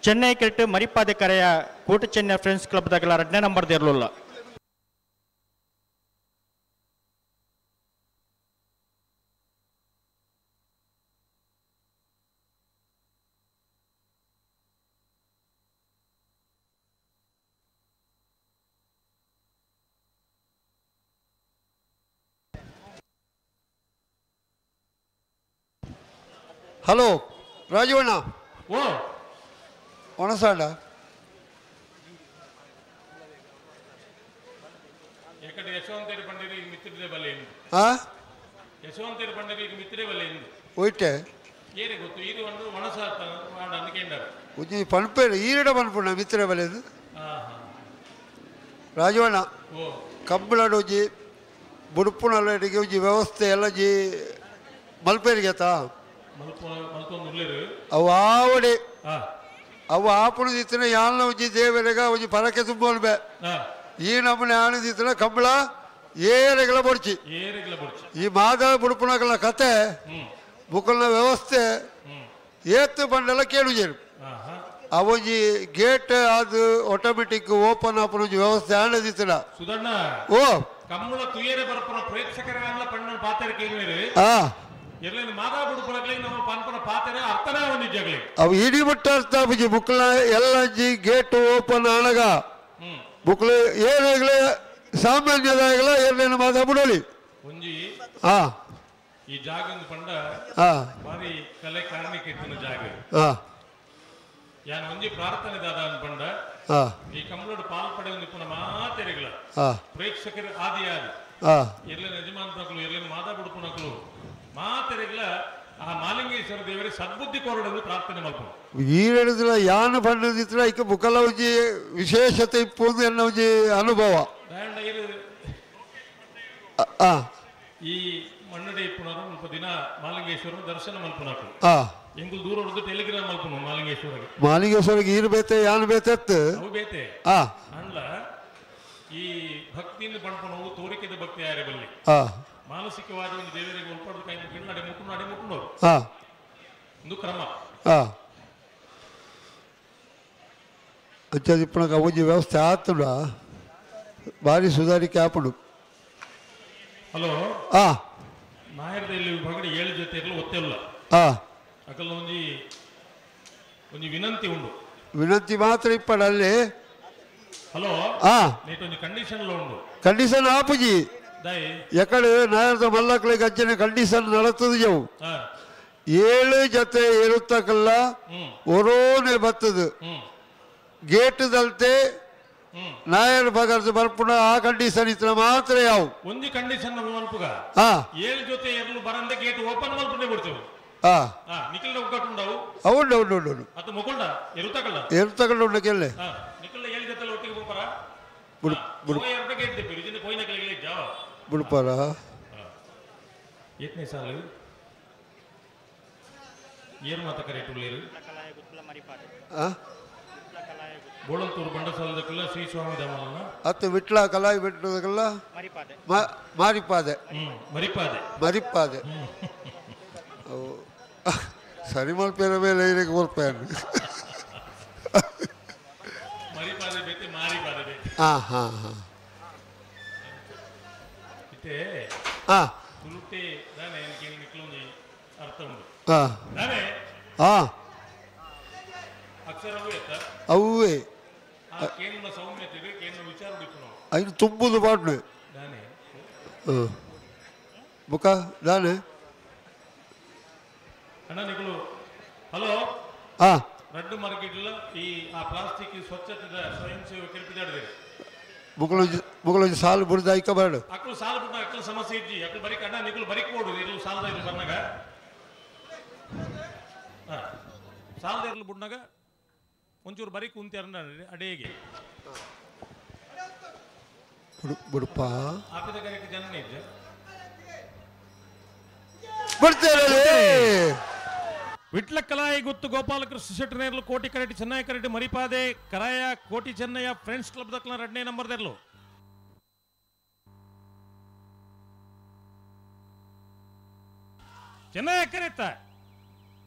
ಚೆನ್ನೈ ಕೆರೆಟ್ ಮರಿಪಾದೆ ಕರೆಯ ಕೋಟಿ ಚೆನ್ನೈ ಫ್ರೆಂಡ್ಸ್ ಕ್ಲಬ್ ದಾಗಲ 2ನೇ ನಂಬರ್ ದೇರ್ಲುಲ್ಲ. ಹಲೋ ರಾಜೀವಣ್ಣ. ಓ ಒಣಸಾಡ ಪನ್ಪೇರು ಈರಡ ಪನ್ಪುಣ ಮಿತ್ರ ಬಲೆದು ರಾಜೀವಣ್ಣ. ಕಂಬಳಡು ಒಂಜಿ ಬುಡುಪುನಲ್ಲಿಗೆ ಒಂಜಿ ವ್ಯವಸ್ಥೆ ಎಲ್ಲ ಜಿ ಮಲ್ಪೇರಿಗೆತ್ತಾ ಅವು ಆವಡೆ ಅವು ಆಪುಣ ದಿತ್ತನ ಯಾನ ಒಂಜಿ ದೇವರೆಗ ಒಂಜಿ ಪರಕೆ ತುಂಬೋಲ್ಬೆ ಈ ನಮ್ಮನೆ ಆಣ ದಿತ್ತನ ಕಂಬಳ ಏರೆಗಳ ಬೊಡ್ಚಿ ಈ ಮಾದ ಬುಡುಪುನಗಳ ಕತೆ ಬುಕ್ಕಲ್ನ ವ್ಯವಸ್ಥೆ ಏತ್ತು ಬಂಡೆಲ್ಲ ಕೇಳುಜೇರು ಅವೊಂಜಿ ಗೇಟ್ ಅದು ಆಟೋಮೆಟಿಕ್ ಓಪನ್ ಆಪುನ ಒಂಜಿ ವ್ಯವಸ್ಥೆ ಆಣ ದಿತ್ತನ. ಸುಧಣ್ಣ ಓ ಕಂಬಳ ತುಯರೆ ಬರ್ಪುನ ಪ್ರೇಕ್ಷಕರ ಪಣ್ಣ ಪಾತೆರ ಕೇಳುವೇರು ಅವು ಇಡೀ ಮುಟ್ಟ ಅರ್ಥ ಆಪುಜಿ ಬುಕ್ಲ ಎಲ್ಲ ಗೇಟ್ ಓಪನ್ ಆನಗ ಬುಕ್ಲ ಏನಾಗಲೇ ಸಾಮಾನ್ಯದಾಗಲ ಏನೇನು ಮಾತಾ ಬಿಡೋಲಿ. ಈ ಜಾಗ ಪಂಡ ಬಾರಿ ಕಲೆ ಕಾರ್ಣಿಕ ಇತ್ತಿನ ಜಾಗ. ಯಾನ್ ಒಂಜಿ ಪ್ರಾರ್ಥನೆ ದಾದ ಪಂಡ ಈ ಕಂಬಳಡು ಪಾಲ್ ಪಡೆಯೊಂದು ಪುನ ಮಾತೆರೆಗಳ ಪ್ರೇಕ್ಷಕರು ಆದಿ ಆದಿ ಎರ್ಲಿನ ಯಜಮಾನ್ರಕಲು ಎರ್ಲಿನ ಮಾತಾ ಬುಡುಪುನಕಲು ಮಾತೆರೆಗಳ ಆ ಮಾಲಿಂಗೇಶ್ವರ ದೇವರೇ ಸದ್ಬುದ್ಧಿ ಕೋರಡಲು ಪ್ರಾರ್ಥನೆ ಮಲ್ಪು. ಈರೆಡುದಿಲ್ಲ ಯಾನು ಪಂಡದಿತ್ರ ಐಕ ಬುಕಲ ಒಂಜಿ ವಿಶೇಷತೆ ಇಪ್ಪುಂದು ಎನ್ನ ಒಂಜಿ ಅನುಭವ. ಈ ಮಣ್ಣಡೆ ಇಪ್ಪುನರು ಮುಲ್ಪ ದಿನ ಮಾಲಿಂಗೇಶ್ವರ ದರ್ಶನ ಮಲ್ಪುನಕು ಎಂಗುಲ್ ದೂರ ಹೊಡೆದು ಟೆಲಿಗ್ರಾಮ್ ಮಲ್ಪುನು ಮಾಲಿಂಗೇಶ್ವರಗೆ. ಮಾಲಿಂಗೇಶ್ವರಗೆ ಈರು ಬೇತೆ ಯಾನು ಬೇತೆ ಅವು ಬೇತೆ ಅಂಡ್ಲ ಈ ಭಕ್ತಿಯಿಂದ ಪಣ್ಪುನವು ತೋರಿಕೆದ ಭಕ್ತಿ ಯಾರೇ ಬಲ್ಲಿ ಮಾನಸಿಕವಾದ ಒಂದು ದೇವರಿಗೆ ಒಲ್ಪಡ್ದು ಕೈ ಮುಗಿದು ನಡೆ ಮುಟ್ಟು ನಡೆ ಮುಟ್ಟುನವರು ಒಂದು ಕ್ರಮ. ಅಂಚ ಒಂಜಿ ವ್ಯವಸ್ಥೆ ಆತುಂಡ ಭಾರಿ ಸುಧಾರಿಕೆ ಆಪುಂಡು. ಹಲೋ ನಾಯರದಲ್ಲಿ ವಿಭಾಗದ 7 ಜೊತೆ ಒತ್ತೆಲ್ಲ ಅಕಲ್ ಒಂಜಿ ಒಂಜಿ ವಿನಂತಿ ಉಂಡು. ವಿನಂತಿ ಮಾತ್ರ ಇಪ್ಪಡ ಅಲ್ಲಿ. ಹಲೋ ಒಂಜಿ ಕಂಡೀಷನ್ ಉಂಡು. ಕಂಡೀಷನ್ ಆಪುಜಿ ಎಕಡೆ ನಾಯರದ ಮಲ್ಲಕ್ಳಿಗೆ ಅಂಚನೆ ಕಂಡೀಷನ್ ನಡತದ ಜವು 7 ಜೊತೆ ಏರುತ್ತಕಲ್ಲ ಒರೋನೆ ಬತ್ತದು ಗೇಟ್ ದಲ್ತೆ ನಾಯರ್ ಬಗರ್ದು ಬರ್ಪುಣ ಆ ಕಂಡೀಷನ್ ಇತ್ರ ಮಾತ್ರ ಯಾವ ಒಂಜಿ ಕಂಡೀಷನ್ ಮಲ್ಪುಗ 7 ಜೊತೆ ಏರ್ಲು ಬರಂದೆ ಗೇಟ್ ಓಪನ್ ಮಲ್ಪುನೆ ಬಿಡ್ತೇವೆ. ನಿಖಿಲ್ ಒಗ್ಗಟ್ಟು ಉಂಡವು ಉಂಡು ಉಂಡು ಉಂಡು ಅದು ಮುಕುಂಡ ಎರುತಕಲ್ಲ ಎರುತಕಲ್ಲ ಉಂಡು ಕೆಲ್ಲೆ ನಿಖಿಲ್ 7 ಜೊತೆ ಒಟ್ಟಿಗೆ ಹೋಗ್ಬಾರ ಬುಡುಪಾರ ಏತ್ನೇ ಸಾಲು ಏರು ಮಾತ ಕರೆಕ್ಟ್ ಉಳ್ಳೇರು ಬೋಳಂತೂರು ಬಂಡಸಾಲದಕ್ಕೆಲ್ಲ ಶ್ರೀ ಸ್ವಾಮಿ ಧಾಮಲನ್ನ ಅತ್ತು ವಿಟ್ಲ ಕಲಾಯಿ ಬಿಟ್ಟದಕ್ಕೆಲ್ಲ ಮಾರಿಪಾದೆ ಮರಿಪಾದೆ ಮರಿಪಾದೆ ಸರಿ ಮಲ್ಪೇರ ಮೇಲೆ ಇದಕ್ಕೆ ಬರ್ಪೇನು ಮರಿಪಾದೆ ಬೇತೆ ಮಾರಿಪಾದೆ ಬೇತೆ. ಹಾಂ ಹಾಂ ಹಾಂ ಇತ್ತೆ ಹಾಂ ತುಳುಟೆ ದಾನೆ എനിക്ക് ನಿಕ್ಲೊಂಜಿ ಅರ್ಥ ಉಂಡು ಹಾಂ ದಾನೆ ಹಾಂ ಅಕ್ಷರವೂ ಎತ್ತ ಅವೇ ಆ ಕೇಂದ್ರ ಸೌಮ್ಯತೆ ಕೇಂದ್ರ ವಿಚಾರ ಉಡಿಪುನವು ಐನು ತುಂಬುದು ಪಾಡ್ನೆ ದಾನೆ ಹಾಂ ಬುಕ ದಾನೆ ಅಣ್ಣ ನಿಕಲು ಹಲೋ ಹಾಂ ರಡ್ಡು ಮಾರ್ಕೆಟ್ ಈ ಆ ಪ್ಲಾಸ್ಟಿಕ್ ಸ್ವಚ್ಛತೆದ ಸ್ವಯಂ ಸೇವಕರು ಪಿದಾಡಿದೆ ಮುಗಳೊಂಜಿ ಮುಗಳೊಂಜಿ ಸಾಲು ಬುಡ್ದು ಐಕ ಬೇಡ ಅಕ್ಕಳು ಸಾಲು ಬಿಟ್ಟ ಅಕ್ಕಳು ಸಮಸ್ಯೆ ಇಜ್ಜಿ ಅಕ್ಕಳು ಬರೀ ಕಣ್ಣ ನಿಕಲು ಬರೀ ಕೊಡು ಇರ್ಲು ಸಾಲದ ಇರ್ಲು ಬರ್ನಾಗ ಸಾಲದ ಇರ್ಲು ಬುಡ್ನಾಗ ಒಂಚೂರು ಬರೀ ಕುಂತಿ ಅಡೇಗೆ. ಬುಡಪ್ಪ ಬಿಡ್ತೇನೆ. ವಿಟ್ಲ ಕಲಾಯಿ ಗುತ್ತು ಗೋಪಾಲಕೃಷ್ಣ ಶೆಟ್ಟಿ ನೇರ್ಲು ಕೋಟಿ ಕರೆಟಿ ಚೆನ್ನೈ ಕರೆಟಿ ಮರಿಪಾದೆ ಕರಾಯ ಕೋಟಿ ಚೆನ್ನಯ್ಯ ಫ್ರೆಂಡ್ಸ್ ಕ್ಲಬ್ ದಕ್ಲ ಎರಡನೇ number ದೆರ್ಲು. Chennaya ಕರೆತ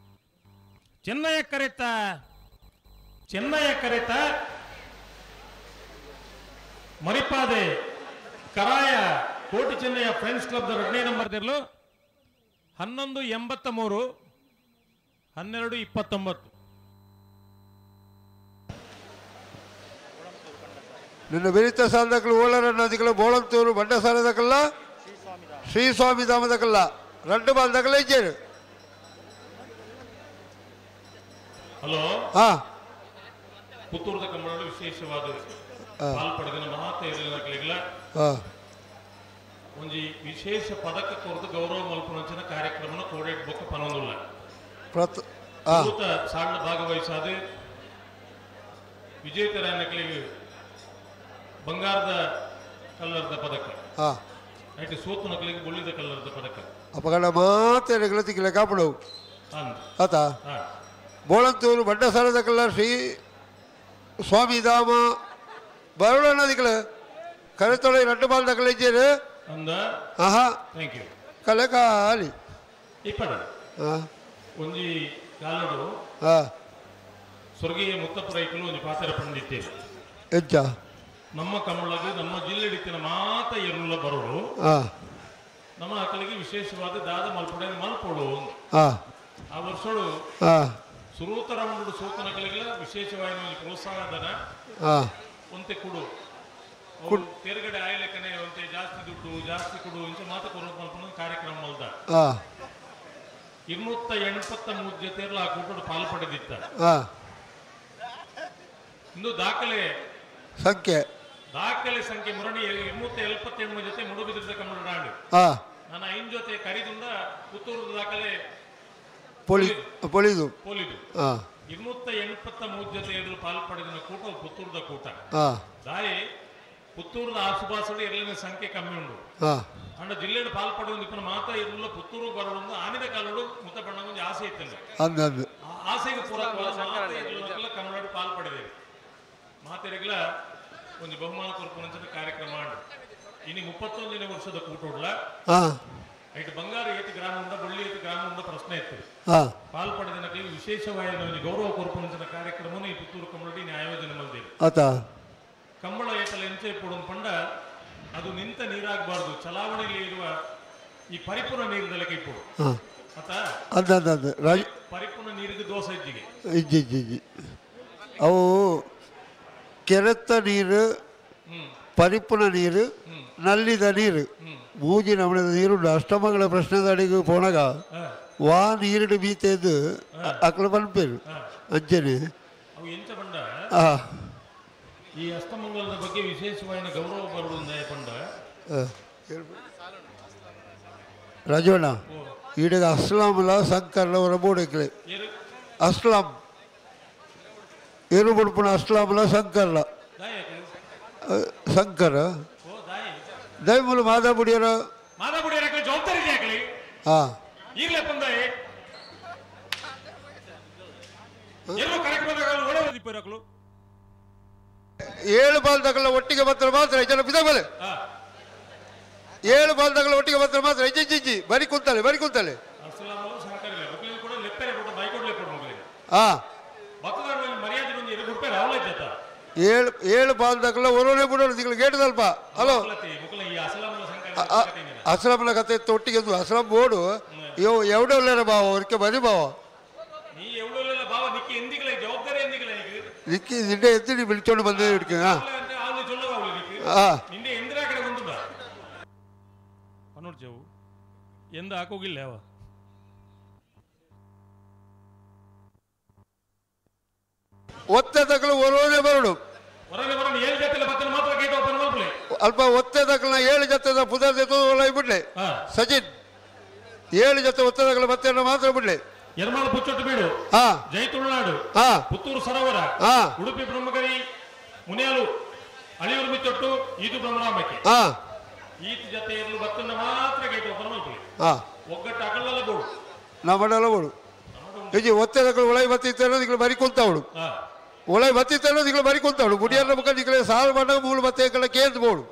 Chennaya ಕರೆತ Chennaya ಕರೆತ ಮರಿಪಾದೆ Karaya Koti Chennayya friends club ಎರಡನೇ ನಂಬರ್ ದೆರ್ಲು. 11:83 12:29. ನಿನ್ನ ಬೆರಿತ ಸಾಲದಕ್ಕಲು ಓಳರ ನದಿಗಳ ಬೋಳಂತೂರು ಬಂಡ ಸಾಲದಕ್ಕಲ್ಲ ಶ್ರೀ ಸ್ವಾಮಿ ಧಾಮದಕ್ಕಲ್ಲ రెండు ಬಾಲ್ದಕ್ಕಲ್ಲ ಇచ్చారు. ಹಲೋ ಹಾ ಪುತ್ತೂರದ ಕಂಬಳಲು ವಿಶೇಷವಾದ ಪಾಲ್ಪಡೆದಿನ ಮಹಾತೇರಿನ ಒಂಜಿ ವಿಶೇಷ ಪದಕ ಕೊರದು ಗೌರವ ಮಲ್ಪುನಂಚಿನ ಕಾರ್ಯಕ್ರಮನ ಕೋಡೇಟ್ ಬೊಕ್ಕ ಪನೊಂದುಲ್ಲ ಸಾಳ್ನ ಭಾಗವಹಿಸಾದ ವಿಜೇತರಾಯನಕಲಿಗೆ ಬಂಗಾರದ ಕಲ್ಲರ್ದ ಪದಕ, ಐಟ್ ಸೋತು ನಕಲಿಗೆ ಬೊಳ್ಳಿದ ಕಲ್ಲರ್ದ ಪದಕ. ಅಪಗಣ ಮಾತೇರಿಗಳ ತಿಕ್ಕಿಲ್ಲ ಕಾಪಡವು ಆತ ಬೋಳಂತೂರು ಬಂಡ ಸಾಲದಕಲ್ಲ ಶ್ರೀ ಸ್ವಾಮಿ ಧಾಮ ಬರುಳ ನದಿಗಳ ಕರೆತೊಳೆ రెండు ಬಾಲ್ದಕಲ್ಲ ಇచ్చారు. ಆಹಾ thank you ಕಲೆ ಖಾಲಿ ಇಪ್ಪಡ ಒಂಜಿ ಕಾಲಡು ಸ್ವರ್ಗೀಯ ಮುತ್ತಪ್ಪ ರೈಕಲು ಒಂಜಿ ಪಾತ್ರ ಪಂಡಿತ್ತೇವೆ. ಎಂಚ ನಮ್ಮ ಕಮಳಗ ನಮ್ಮ ಜಿಲ್ಲೆಡಿತ್ತಿನ ಮಾತ ಎರುಲ ಬರೋಡು ನಮ್ಮ ಅಕಲಿಗೆ ವಿಶೇಷವಾದ ದಾದ ಮಲ್ಪೊಡೆ ಮಲ್ಪೊಡು. ಆ ವರ್ಷಡು ಸುರೂತ ರೌಂಡ್ ಸೂತನಕಲಿಗೆಲ್ಲ ವಿಶೇಷವಾಗಿ ಒಂಜಿ ಪ್ರೋತ್ಸಾಹಧನ ಒಂತೆ ಕುಡು ತೇರ್ಗಡೆ ಆಯ್ಲೆಕ್ಕನೆ ಒಂತೆ ಜಾಸ್ತಿ ದುಡ್ಡು ಜಾಸ್ತಿ ಕೊಡು ಇಂಚ ಮಾತ ಕೊರೋ ಮಲ್ಪನ ಕಾರ್ಯಕ್ರಮ ಮಲ್ದ. 283 ಜೊತೆಯಲ್ಲ ಆ ಕೂಟದ ಪಾಲು ಪಡೆದಿತ್ತ. ಇಂದು ದಾಖಲೆ ಸಂಖ್ಯೆ ದಾಖಲೆ ಸಂಖ್ಯೆ ಮುರಣಿ 278 ಜೊತೆ ಮುಡುಬಿದ್ರದ ಕನ್ನಡ. ನಾನು 5 ಜೊತೆ ಕರಿದಿಂದ ಪುತ್ತೂರದ ದಾಖಲೆ ಪೊಲಿದು ಪೊಲಿದು 283 ಜೊತೆ ಎದುರು ಪಾಲು ಪಡೆದ ಕೂಟ ಪುತ್ತೂರದ ಕೂಟ. ದಾಯಿ ಪುತ್ತೂರದ ಆಸುಪಾಸು ಎರಡನೇ ಸಂಖ್ಯೆ ಕಮ್ಮಿ ಉಂಡು. ಅಂಡ ಜಿಲ್ಲೆಡ್ ಪಾಲ್ ಪಡೆದು ಇಪ್ಪನ ಮಾತಾ ಇರಲಿಲ್ಲ ಪುತ್ತೂರು ಬರೋದು ಆನಿದ ಕಾಲೋಡು ಮುತ್ತ ಬಣ್ಣ ಒಂದು ಆಸೆ ಇತ್ತಂಗೆ. ಆಸೆಗೆ ಪೂರಕವಾದ ಕನ್ನಡ ಪಾಲ್ ಪಡೆದೇವೆ ಮಾತೆರೆಗ್ಲ ಒಂದು ಬಹುಮಾನ ಕೊರಪುನಂಚಿನ ಕಾರ್ಯಕ್ರಮ ಅಂಡು. ಇನ್ನು 31ನೇ ವರ್ಷದ ಕೂಟೋಡ್ಲ ಐಟ್ ಬಂಗಾರ ಏತಿ ಗ್ರಾಮ ಉಂಡ ಬೊಳ್ಳಿ ಏತಿ ಗ್ರಾಮ ಉಂಡ ಪ್ರಶ್ನೆ ಇತ್ತು. ಪಾಲ್ ಪಡೆದ ನಕಲಿಗೆ ವಿಶೇಷವಾಗಿ ಒಂದು ಗೌರವ ಕೊರಪುನಂಚಿನ ಕಾರ್ಯಕ್ರಮವನ್ನು ಈ ಪುತ್ತೂರು ಕಮ್ಮಡಿ ಆಯೋಜನೆ ಮಲ್ದೇವೆ. ಕಂಬಳ ಏತಲ ಎಂಚೆ ಪೊಡು ಪಂಡ ಅದು ನಿಂತ ನೀರಾಗಬಾರ್ದು, ಚಲಾವಣೆಯಲ್ಲಿ ಇರುವ ಈ ಪರಿಪೂರ್ಣ ನೀರಿನ ಇಪ್ಪುಡು ಪರಿಪೂರ್ಣ ನೀರಿಗೆ ದೋಸೆ ಇಜ್ಜಿಗೆ ಇಜ್ಜಿ ಇಜ್ಜಿ ಅವು ಕೆರೆತ ನೀರು ಪರಿಪೂರ್ಣ ನೀರು ನಲ್ಲಿದ ನೀರು ಮೂಜಿ ನಮಣದ ನೀರು ಅಷ್ಟಮಗಳ ಪ್ರಶ್ನೆದ ಅಡಿಗೆ ಪೋಣಗ ವಾ ನೀರಿಡು ಬೀತೇದು ಅಕ್ಲ ಪನ್ಪೇರು ಅಂಚನೆ. ಅವು ಎಂಚ ಪಂಡ ಈ ಅಷ್ಟಮಂಗಲದ ಬಗ್ಗೆ ವಿಶೇಷವಾದ ಗೌರವ ಬರುವುದು ಪಂಡ ರಾಜವಣ್ಣ ಈಡಗ ಅಸ್ಲಾಂಲ ಸಂಕರ್ಲ ಅವರ ಬೋಡಕ್ಲೆ ಅಸ್ಲಾಂ ಏರು ಬುಡ್ಪುನ ಅಸ್ಲಾಂಲ ಸಂಕರ್ಲ ಸಂಕರ ದಯಮೂಲ ಮಾದಾಬುಡಿಯರ ಜವಾಬ್ದಾರಿ ಹಾಂ ಈಗಲೇ ಬಂದಾಯಿ ಏಳು ಬಾಲ್ದಗಳ ಒಟ್ಟಿಗೆ ಬಂದ್ರೆ ಮಾತ್ರ ಜನ ಬಿದ್ದಾಗಲೆ ಏಳು ಬಾಲ್ದಗಳ ಒಟ್ಟಿಗೆ ಬಂದ್ರೆ ಮಾತ್ರ ಇಜ್ಜಿ ಬರಿ ಕುಂತಾಳೆ ಬರಿ ಕುಂತಾಳೆ. ಹಾ ಏಳು ಏಳು ಬಾಲ್ದಗಳ ಒರೋನೆ ಬಿಡೋರು ತಿಂಗಳು ಗೇಟದಲ್ಪ. ಹಲೋ ಅಸ್ಲಾಂನ ಕತೆ ಇತ್ತು ಒಟ್ಟಿಗೆ ಅಸ್ಲಾಂ ಬೋರ್ಡು ಎವಡೋಲ್ಲೇರ ಬಾವ ಅವ್ರಿಗೆ ಬರಿ ಬಾವ ನಿಕ್ಕಿ ನಿಂಡೆ ಎತ್ತಿ ಬಿಳಿಚೋಂಡು ಬಂದ ಹಿಡ್ಕ. ಹಾಂ ಎಂದ ಹಾಕೋಗಿಲ್ಲ ಅವ ಒತ್ತೆ ತಕಲು ಒರೋನೆ ಬರಡು ಅಲ್ಪ ಒತ್ತೆ ತಕಲ್ನ ಏಳು ಜೊತೆ ಪುದರ್ ಬಿಡ್ಲೆ ಸಚಿನ್ ಏಳು ಜೊತೆ ಒತ್ತೆ ತಕಲು ಮತ್ತೆ ಮಾತ್ರ ಬಿಡ್ಲೆ. ಯರ್ಮಾಳು ಪುಚ್ಚೊಟ್ಟು ಬೀಡು, ಜೈ ತುಳುನಾಡು, ಪುತ್ತೂರು ಸರೋವರ, ಉಡುಪಿ ಬ್ರಹ್ಮಗಿರಿ, ಮುನಿಯಾಲು, ಅಳಿಯೂರು ಮಿತ್ತೊಟ್ಟು ಇದು ಬ್ರಹ್ಮರಾಮಕ್ಕೆ ಹಾ ಈತ ಜೊತೆ ಇರಲು ಬತ್ತನ್ನ ಮಾತ್ರ ಗೇಟ್ ಓಪನ್ ಮಲ್ಪುಲಿ ಹಾ ಒಗ್ಗಟ್ಟು ಅಗಲಲ್ಲ ಬೋಡು ನಮ್ಮಡಲ್ಲ ಬೋಡು ಇಜ್ಜಿ ಒತ್ತೆದಕ್ಕಳು ಒಳಗೆ ಬತ್ತಿತ್ತೇನೋ ನಿಕ್ಲು ಬರಿ ಕುಂತವಳು ಒಳಗೆ ಬತ್ತಿತ್ತೇನೋ ನಿಕ್ಲು ಬರಿ ಕುಂತವಳು ಬುಡಿಯರ ಮುಖ ನಿಕ್ಲೆ ಸಾಲು ಬಂದಾಗ ಮೂಲು ಬತ್ತೆ ಕಡೆ ಕೇಂದ್ರ ಬೋಡು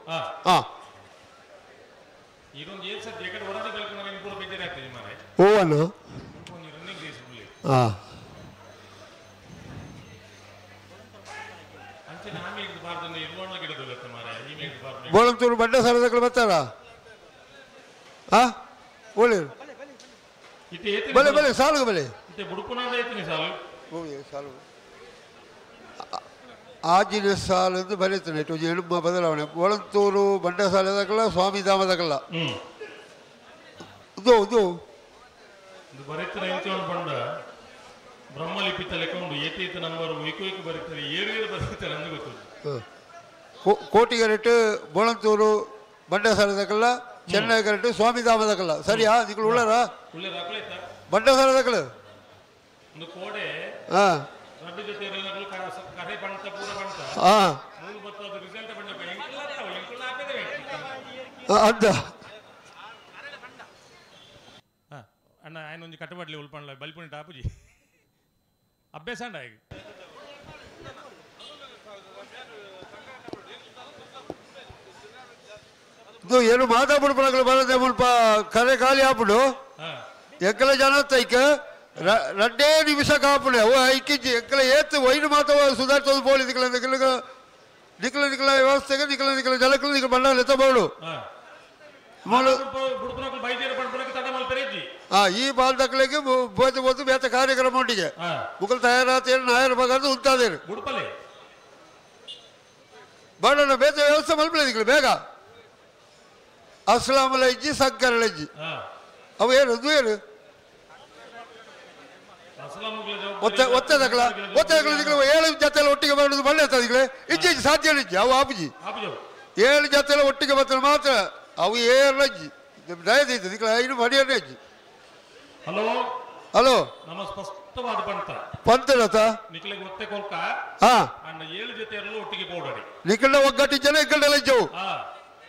ಹಾ ಇದೊಂದು ಏನ್ ಸರ್ ಜೇಕಟ್ ಹೊರಗೆ ಬೆಳ್ಕೊಂಡು ನಿಮ್ಗೆ ಪೂರ ಬೇಜಾರಾಗ್ತದೆ ಮಾರೆ ಓ ಅಣ್ಣ ಒಂದು ರನ್ನಿಂಗ್ ರೇಸ್ ಬಿಡ್ಲಿ ಹಾ ಅಂಚೆ ಆಮೇಲೆ ಬಾರ್ದು ಇರ್ವಣ್ಣ ಗಿಡದಲ್ಲ ಮಾರೆ ಈ ಮೇಲೆ ಬಾರ್ದು ಬೋಳಂತೂರು ಬಂಡ ಸಾಲದಕ್ಕಳು ಬರ್ತಾರ ಹಾ ಒಳ್ಳೆ ಇತ್ತೆ ಏತಿನಿ ಬಲೆ ಬಲೆ ಸಾಲು ಬಲೆ ಇತ್ತೆ ಬುಡುಪುನಾದ ಏತಿನಿ ಸಾಲು ಸಾಲು ಆಜಿನ ಸಾಲು ಅಂತ ಬರೀತಾನೆ ಇಟ್ಟು ಎಳುಮ ಬದಲಾವಣೆ ಬೋಳಂತೂರು ಬಂಡ ಸಾಲದಕ್ಕಲ್ಲ ಸ್ವಾಮಿ ಧಾಮದಕ್ಕಲ್ಲ ಇದು ಇದು ಇದು ಬರೀತಾರೆ ಎಂತ ಒಂದು ಬಂಡ ಬ್ರಹ್ಮಲಿಪಿ ತಲೆ ಕೊಂಡು ಏತಿ ಏತಿ ನಂಬರ್ ವೈಕು ವೈಕು ಬರೀತಾರೆ ಏರು ಏರು ಬರೀತಾರೆ ಅಂದು ಗೊತ್ತು ಕೋಟಿಗರೆಟ್ಟು ಬೋಳಂತೂರು ಬಂಡ ಸಾಲದಕ್ಕಲ್ಲ ಚೆನ್ನೈ ಕರೆಕ್ಟ್ ಸ್ವಾಮಿ ಧಾಮದಕ್ಕಲ್ಲ ಸರಿಯಾ ನಿಕ್ಲು ಉಳ್ಳಾರ ಉಳ್ಳೆ ರಾಕಲೈತ ಬಂಡ ಸಾಲದಕ್ಕಲು ಒಂದು ಕೋಡೆ ಹಾ ರಡ್ಡು ಜೊತೆ ಇರಲು ಕರೆ ಪಂಟ ಪೂರ ಪಂಟ ಹಾ ಮೂರು ಬತ್ತ ಅದು ರಿಸಲ್ಟ್ ಬಂಡ ಎಂಕುಲ ಎಂಕುಲ ಹಾಕಿದೆ ಅಂತ ಅಣ್ಣ ఆయన ಒಂಜಿ ಕಟ್ಟಬಡ್ಲಿ ಉಲ್ಪಂಡ್ಲ ಬಲ್ಪುಣಿ ಟಾಪುಜಿ ಅಭ್ಯಾಸ ಅಂಡ ಈಗ ಇದು ಏನು ಮಾತಾಡ್ಬಿಡ್ಪಡಗಳು ಬರದೆ ಮುಲ್ಪ ಕರೆ ಖಾಲಿ ಆಪುಡು ಎಕ್ಕಲ ಜನ ತೈಕ ರಡ್ಡೇ ನಿಮಿಷ ಕಾಪುಡೆ ಓ ಐಕಿಜ್ಜಿ ಎಕ್ಕಲ ಏತ್ ವೈನ್ ಮಾತವ ಸುಧಾರಿಸೋದು ಪೋಲಿ ನಿಕ್ಕಲ ನಿಕ್ಕಲ ನಿಕ್ಕಲ ನಿಕ್ಕಲ ವ್ಯವಸ್ಥೆಗೆ ನಿಕ್ಕಲ ನಿಕ್ಕಲ ಜಲಕ್ಕಲು ನಿಕ್ಕಲ ಬಣ್ಣ ಲೆತ್ತಬೋಡು ಈ ಬಾಲ್ದಕ್ಕಲಿಗೆ ಬೋತು ಬೋತು ಬೇತ ಕಾರ್ಯಕ್ರಮ ಉಂಟಿಗೆ ಮುಕಲ್ ತಯಾರಾತೇನು ನಾಯರ ಬಗಾರ್ದು ಉಂತಾದೇನು ಬಣ್ಣ ಬೇತ ವ್ಯವಸ್ಥೆ ಮಲ್ಪಲೆ ನಿಕ್ಕಲು ಬೇಗ ಅಸ್ಲಾಂ ಇಜ್ಜಿ ಸಂಕರಳಿಜ್ಜಿ ಅವು ಏನು ಅದು ಏನು ಒತ್ತೆ ಒತ್ತೆದಕ್ಕಲ ಒತ್ತೆದಕ್ಕಲ ನಿಕ್ಕಲು ಏಳು ಜೊತೆಲ್ಲ ಒಟ್ಟಿಗೆ ಬರೋದು ಬಳ್ಳೆ ಇಜ್ಜಿ ಇಜ್ಜಿ ಸಾಧ್ಯ ಇಜ್ಜಿ ಅವು ಆಪುಜಿ ಏಳು ಜೊತೆಲ್ಲ ಒಟ್ಟಿಗೆ ಬರ್ತಾರೆ ಮಾತ್ರ ಅವು ಏಳು ಅಜ್ಜಿ ದಯದೈತೆ ನಿಕ್ಕಲ ಐನು ಮಡಿಯನ್ನೇ ಅಜ್ಜಿ ಹಲೋ ಹಲೋ ನಮ್ಮ ಸ್ಪಷ್ಟವಾದ ಪಂತ ಪಂತನತ ನಿಕ್ಕಲಿಗೆ ಒತ್ತೆ ಕೊಲ್ಕ ಹಾ ಅಂಡ ಏಳು ಜೊತೆ ಇರಲು ಒಟ್ಟಿಗೆ ಪೋಡಡಿ ನಿಕ್ಕಲ ಒಗ್ಗಟ್ಟು ಜನ ಇಕ್ಕಂಡೆಲ್ಲ ಇಜ್ಜವು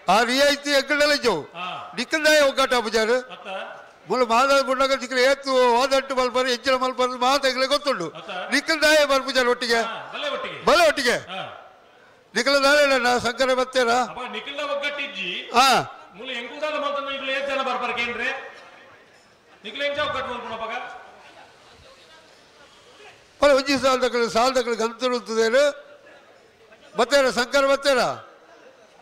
ಆ ರಿಯಾಯಿತಿ ಎಕ್ಕಂಡೆಲ್ಲ ಇಜ್ಜವು ನಿಕ್ಕಂದಾಯ ಒಗ್ಗಟ್ಟು ಅಪಜಾರು ಮುಲ್ಲ ಮಾದಾದ ಬುಣ್ಣಗ ನಿಕ್ಕಲ ಏತು ಹೋದಂಟು ಮಲ್ಪರು ಹೆಚ್ಚಿನ ಮಲ್ಪರು ಮಾತಾಗಲೇ ಗೊತ್ತುಂಡು ನಿಕ್ಕಂದಾಯ ಮಲ್ಪುಜಾರು ಒಟ್ಟಿಗೆ ಬಲೆ ಒಟ್ಟಿಗೆ ನಿಕ್ಕಲ ನಾಳೆ ಸಂಕರ ಬರ್ತೇರಾ ನಿಕ್ಕಲ ಒಗ್ಗಟ್ಟಿಜ್ಜಿ ಹಾ ಮುಲ್ಲ ಎಂಕುದಾದ ಮಲ್ತನ ಇಗ್ಲ ಏತ್ ಜನ ಬರ್ಪರ್ಕೇನ್ರೆ ನಿಕ್ಕಲ ಎಂಚ ಒಗ್ಗಟ್ಟು ಮಲ್ಪುಣಪಗ ಬಲೆ ಒಂಜಿ ಸಾಲದಕ್ಕಲು ಸಾಲದಕ್ಕಲು ಗಂತರುತ್ತದೇನು ಬತ್ತೇರ ಸಂಕರ ಬತ್ತೇರ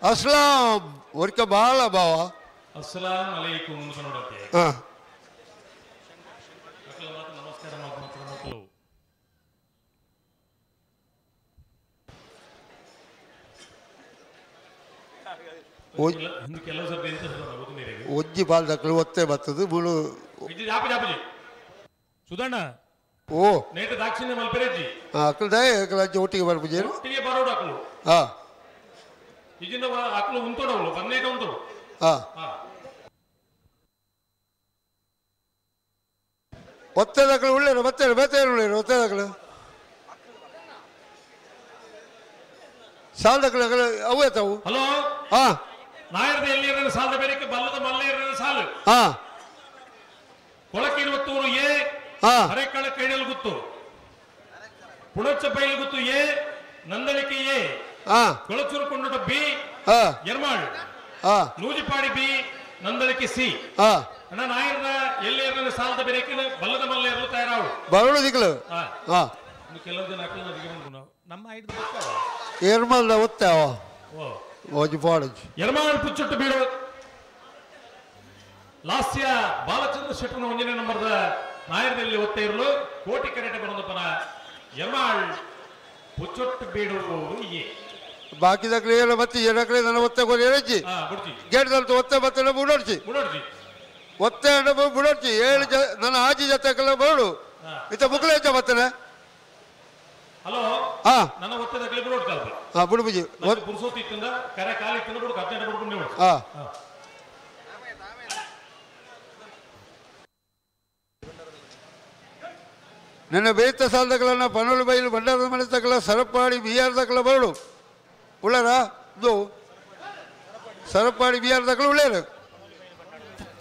ಅಸ್ಲಾಂ ಒರ್ಕ ಬಾಳ ಬಾವ ಅಸ್ಸಲಾಂ ಅಲೈಕುಂ ಅಂತ ನೋಡಕ್ಕೆ ಹಾ ನಮಸ್ಕಾರ ಮಾತ್ರ ಮಕ್ಕಳು ಕೆಲವು ಸರ್ತಿ ಎಂತ ಒಂಜಿ ಬಾಲ್ದಕ್ಕಲು ಒತ್ತೆ ಬರ್ತದೆ ಮುಳು ಜಾಪಿ ಸುಧಣ್ಣ ಓ ನೇಟ ದಾಕ್ಷಿಣ್ಯ ಮಲ್ಪೆರೆಜ್ಜಿ ಅಕ್ಕಲು ದಯ ಅಕ್ಕಲು ಅಜ್ಜಿ ಒಟ್ಟಿಗೆ ಬರ್ಪುಜೇರು ಒಟ್ಟಿಗೆ ಬರೋಡು ಅಕ್ಕಲು ಹಾ ಇಜಿನ ಅಕ್ಕಲು ಉಂತೋಡವಳು ಬಂದೇಟ ಉಂತೋಡು ಹಾ ಒತ್ತೆದಕ್ಕಲು ಉಳ್ಳೇರು ಬತ್ತೇರು ಬೇತೇರು ಉಳ್ಳೇರು ಒತ್ತೆದಕ್ಕಲು ಸಾಲದಕ್ಕಲು ಅಕಲು ಅವು ಎತ್ತವು ಹಲೋ ಹಾ ನಾಯರದ ಎಲ್ಲಿ ಸಾಲದ ಬೇರೆ ಬಲ್ಲದ ಮಲ್ಲೆ ಸಾಲು ಹಾ ಕೊಳಕಿರುವತ್ತೂರು ಎ ಹಾ ಅರೆಕಳ ಕೈಡಲ್ ಗುತ್ತು ಪುಣಚ ಬೈಲು ಗುತ್ತು ಎ ನಂದಳಿಕೆ ಎ ಹಾ ಕೊಳಚೂರು ಕೊಂಡೋಟ ಬಿ ಹಾ ಎರ್ಮಾಳ್ ಹಾ ನೂಜಿಪಾಡಿ ಬಿ ನಂದಳಿಕೆ ಸಿ ಹಾ ಅಣ್ಣ ನಾಯರದ ಎಲ್ಲಿ ಸಾಲದ ಬೇರೆ ಬಲ್ಲದ ಮಲ್ಲೆ ಇರಲು ತಯಾರಾವು ಬರೋಡು ದಿಕ್ಕಲು ಹಾ ಹಾ ಇನ್ನು ಕೆಲವು ಜನ ಅಕ್ಕಲು ನದಿಗೆ ನಮ್ಮ ಐದು ಎರ್ಮಲ್ದ ಒತ್ತೆ ಅವ ಓ ಒಂಜಿ ಪಾಡಂಜಿ ಎರ್ಮಾಳ್ ಪುಚ್ಚುಟ್ಟು ಬೀಡು ಲಾಸ್ಯ ಬಾಲಚಂದ್ರ ಶೆಟ್ಟನ ಒಂದನೇ ನಂಬರ್ದ ನಾಯರದಲ್ಲಿ ಒತ್ತೆ ಇರಲು ಕೋಟಿ ಕರೆಟ ಬರೋದಪ್ಪನ ಎರ್ಮಾಳ್ ಪುಚ್ಚೊಟ್ಟು ಬೀಡು ಎ ಬಾಕಿದಕ್ಲೆ ಏಳು ಮತ್ತೆ ಏನಕ್ಲೆ ನನ್ನ ಒತ್ತೆ ಕೊರಿ ಏಳಜ್ಜಿ ಬುಡ್ಜಿ ಗೇಟ್ದಲ್ತು ಒತ್ತೆ ಬತ್ತನ ಬುಡೋಡ್ಚಿ ಬುಡೋಡ್ಜಿ ಒತ್ತೆ ಅಂಡ ಬುಡೋಡ್ಚಿ ಏಳು ಜ ನನ್ನ ಆಜಿ ಜೊತೆ ಬರೋಡು ಇತ್ತ ಮುಕ್ಲೆ ಹೆಚ್ಚ ಬತ್ತನೆ ಹಲೋ ಹಾ ನನ್ನ ಒತ್ತೆ ದಕ್ಲೆ ಬುಡೋಡ್ಕಲ್ಪ ಹಾ ಬುಡುಬುಜಿ ಪುರುಸೋತಿ ಇತ್ತಿಂದ ಕರೆ ಕಾಲಿ ಇತ್ತಿಂದ ಬುಡುಕ 18 ಬುಡುಕು ನೀವು ಹಾ ನಿನ್ನ ಬೇತ ಸಾಲದಕ್ಕಲನ್ನ ಪನೋಳು ಬೈಲು ಭಂಡಾರದ ಮನೆ ತಕ್ಕಲ ಸರಪಾಡಿ ಬಿಹಾರ ತಕ್ಕಲ ಬರಡು ಉಳ್ಳಾರ ಇದು ಸರಪಾಡಿ ಬಿಆರ್ ತಕಲು ಉಳ್ಳೇರು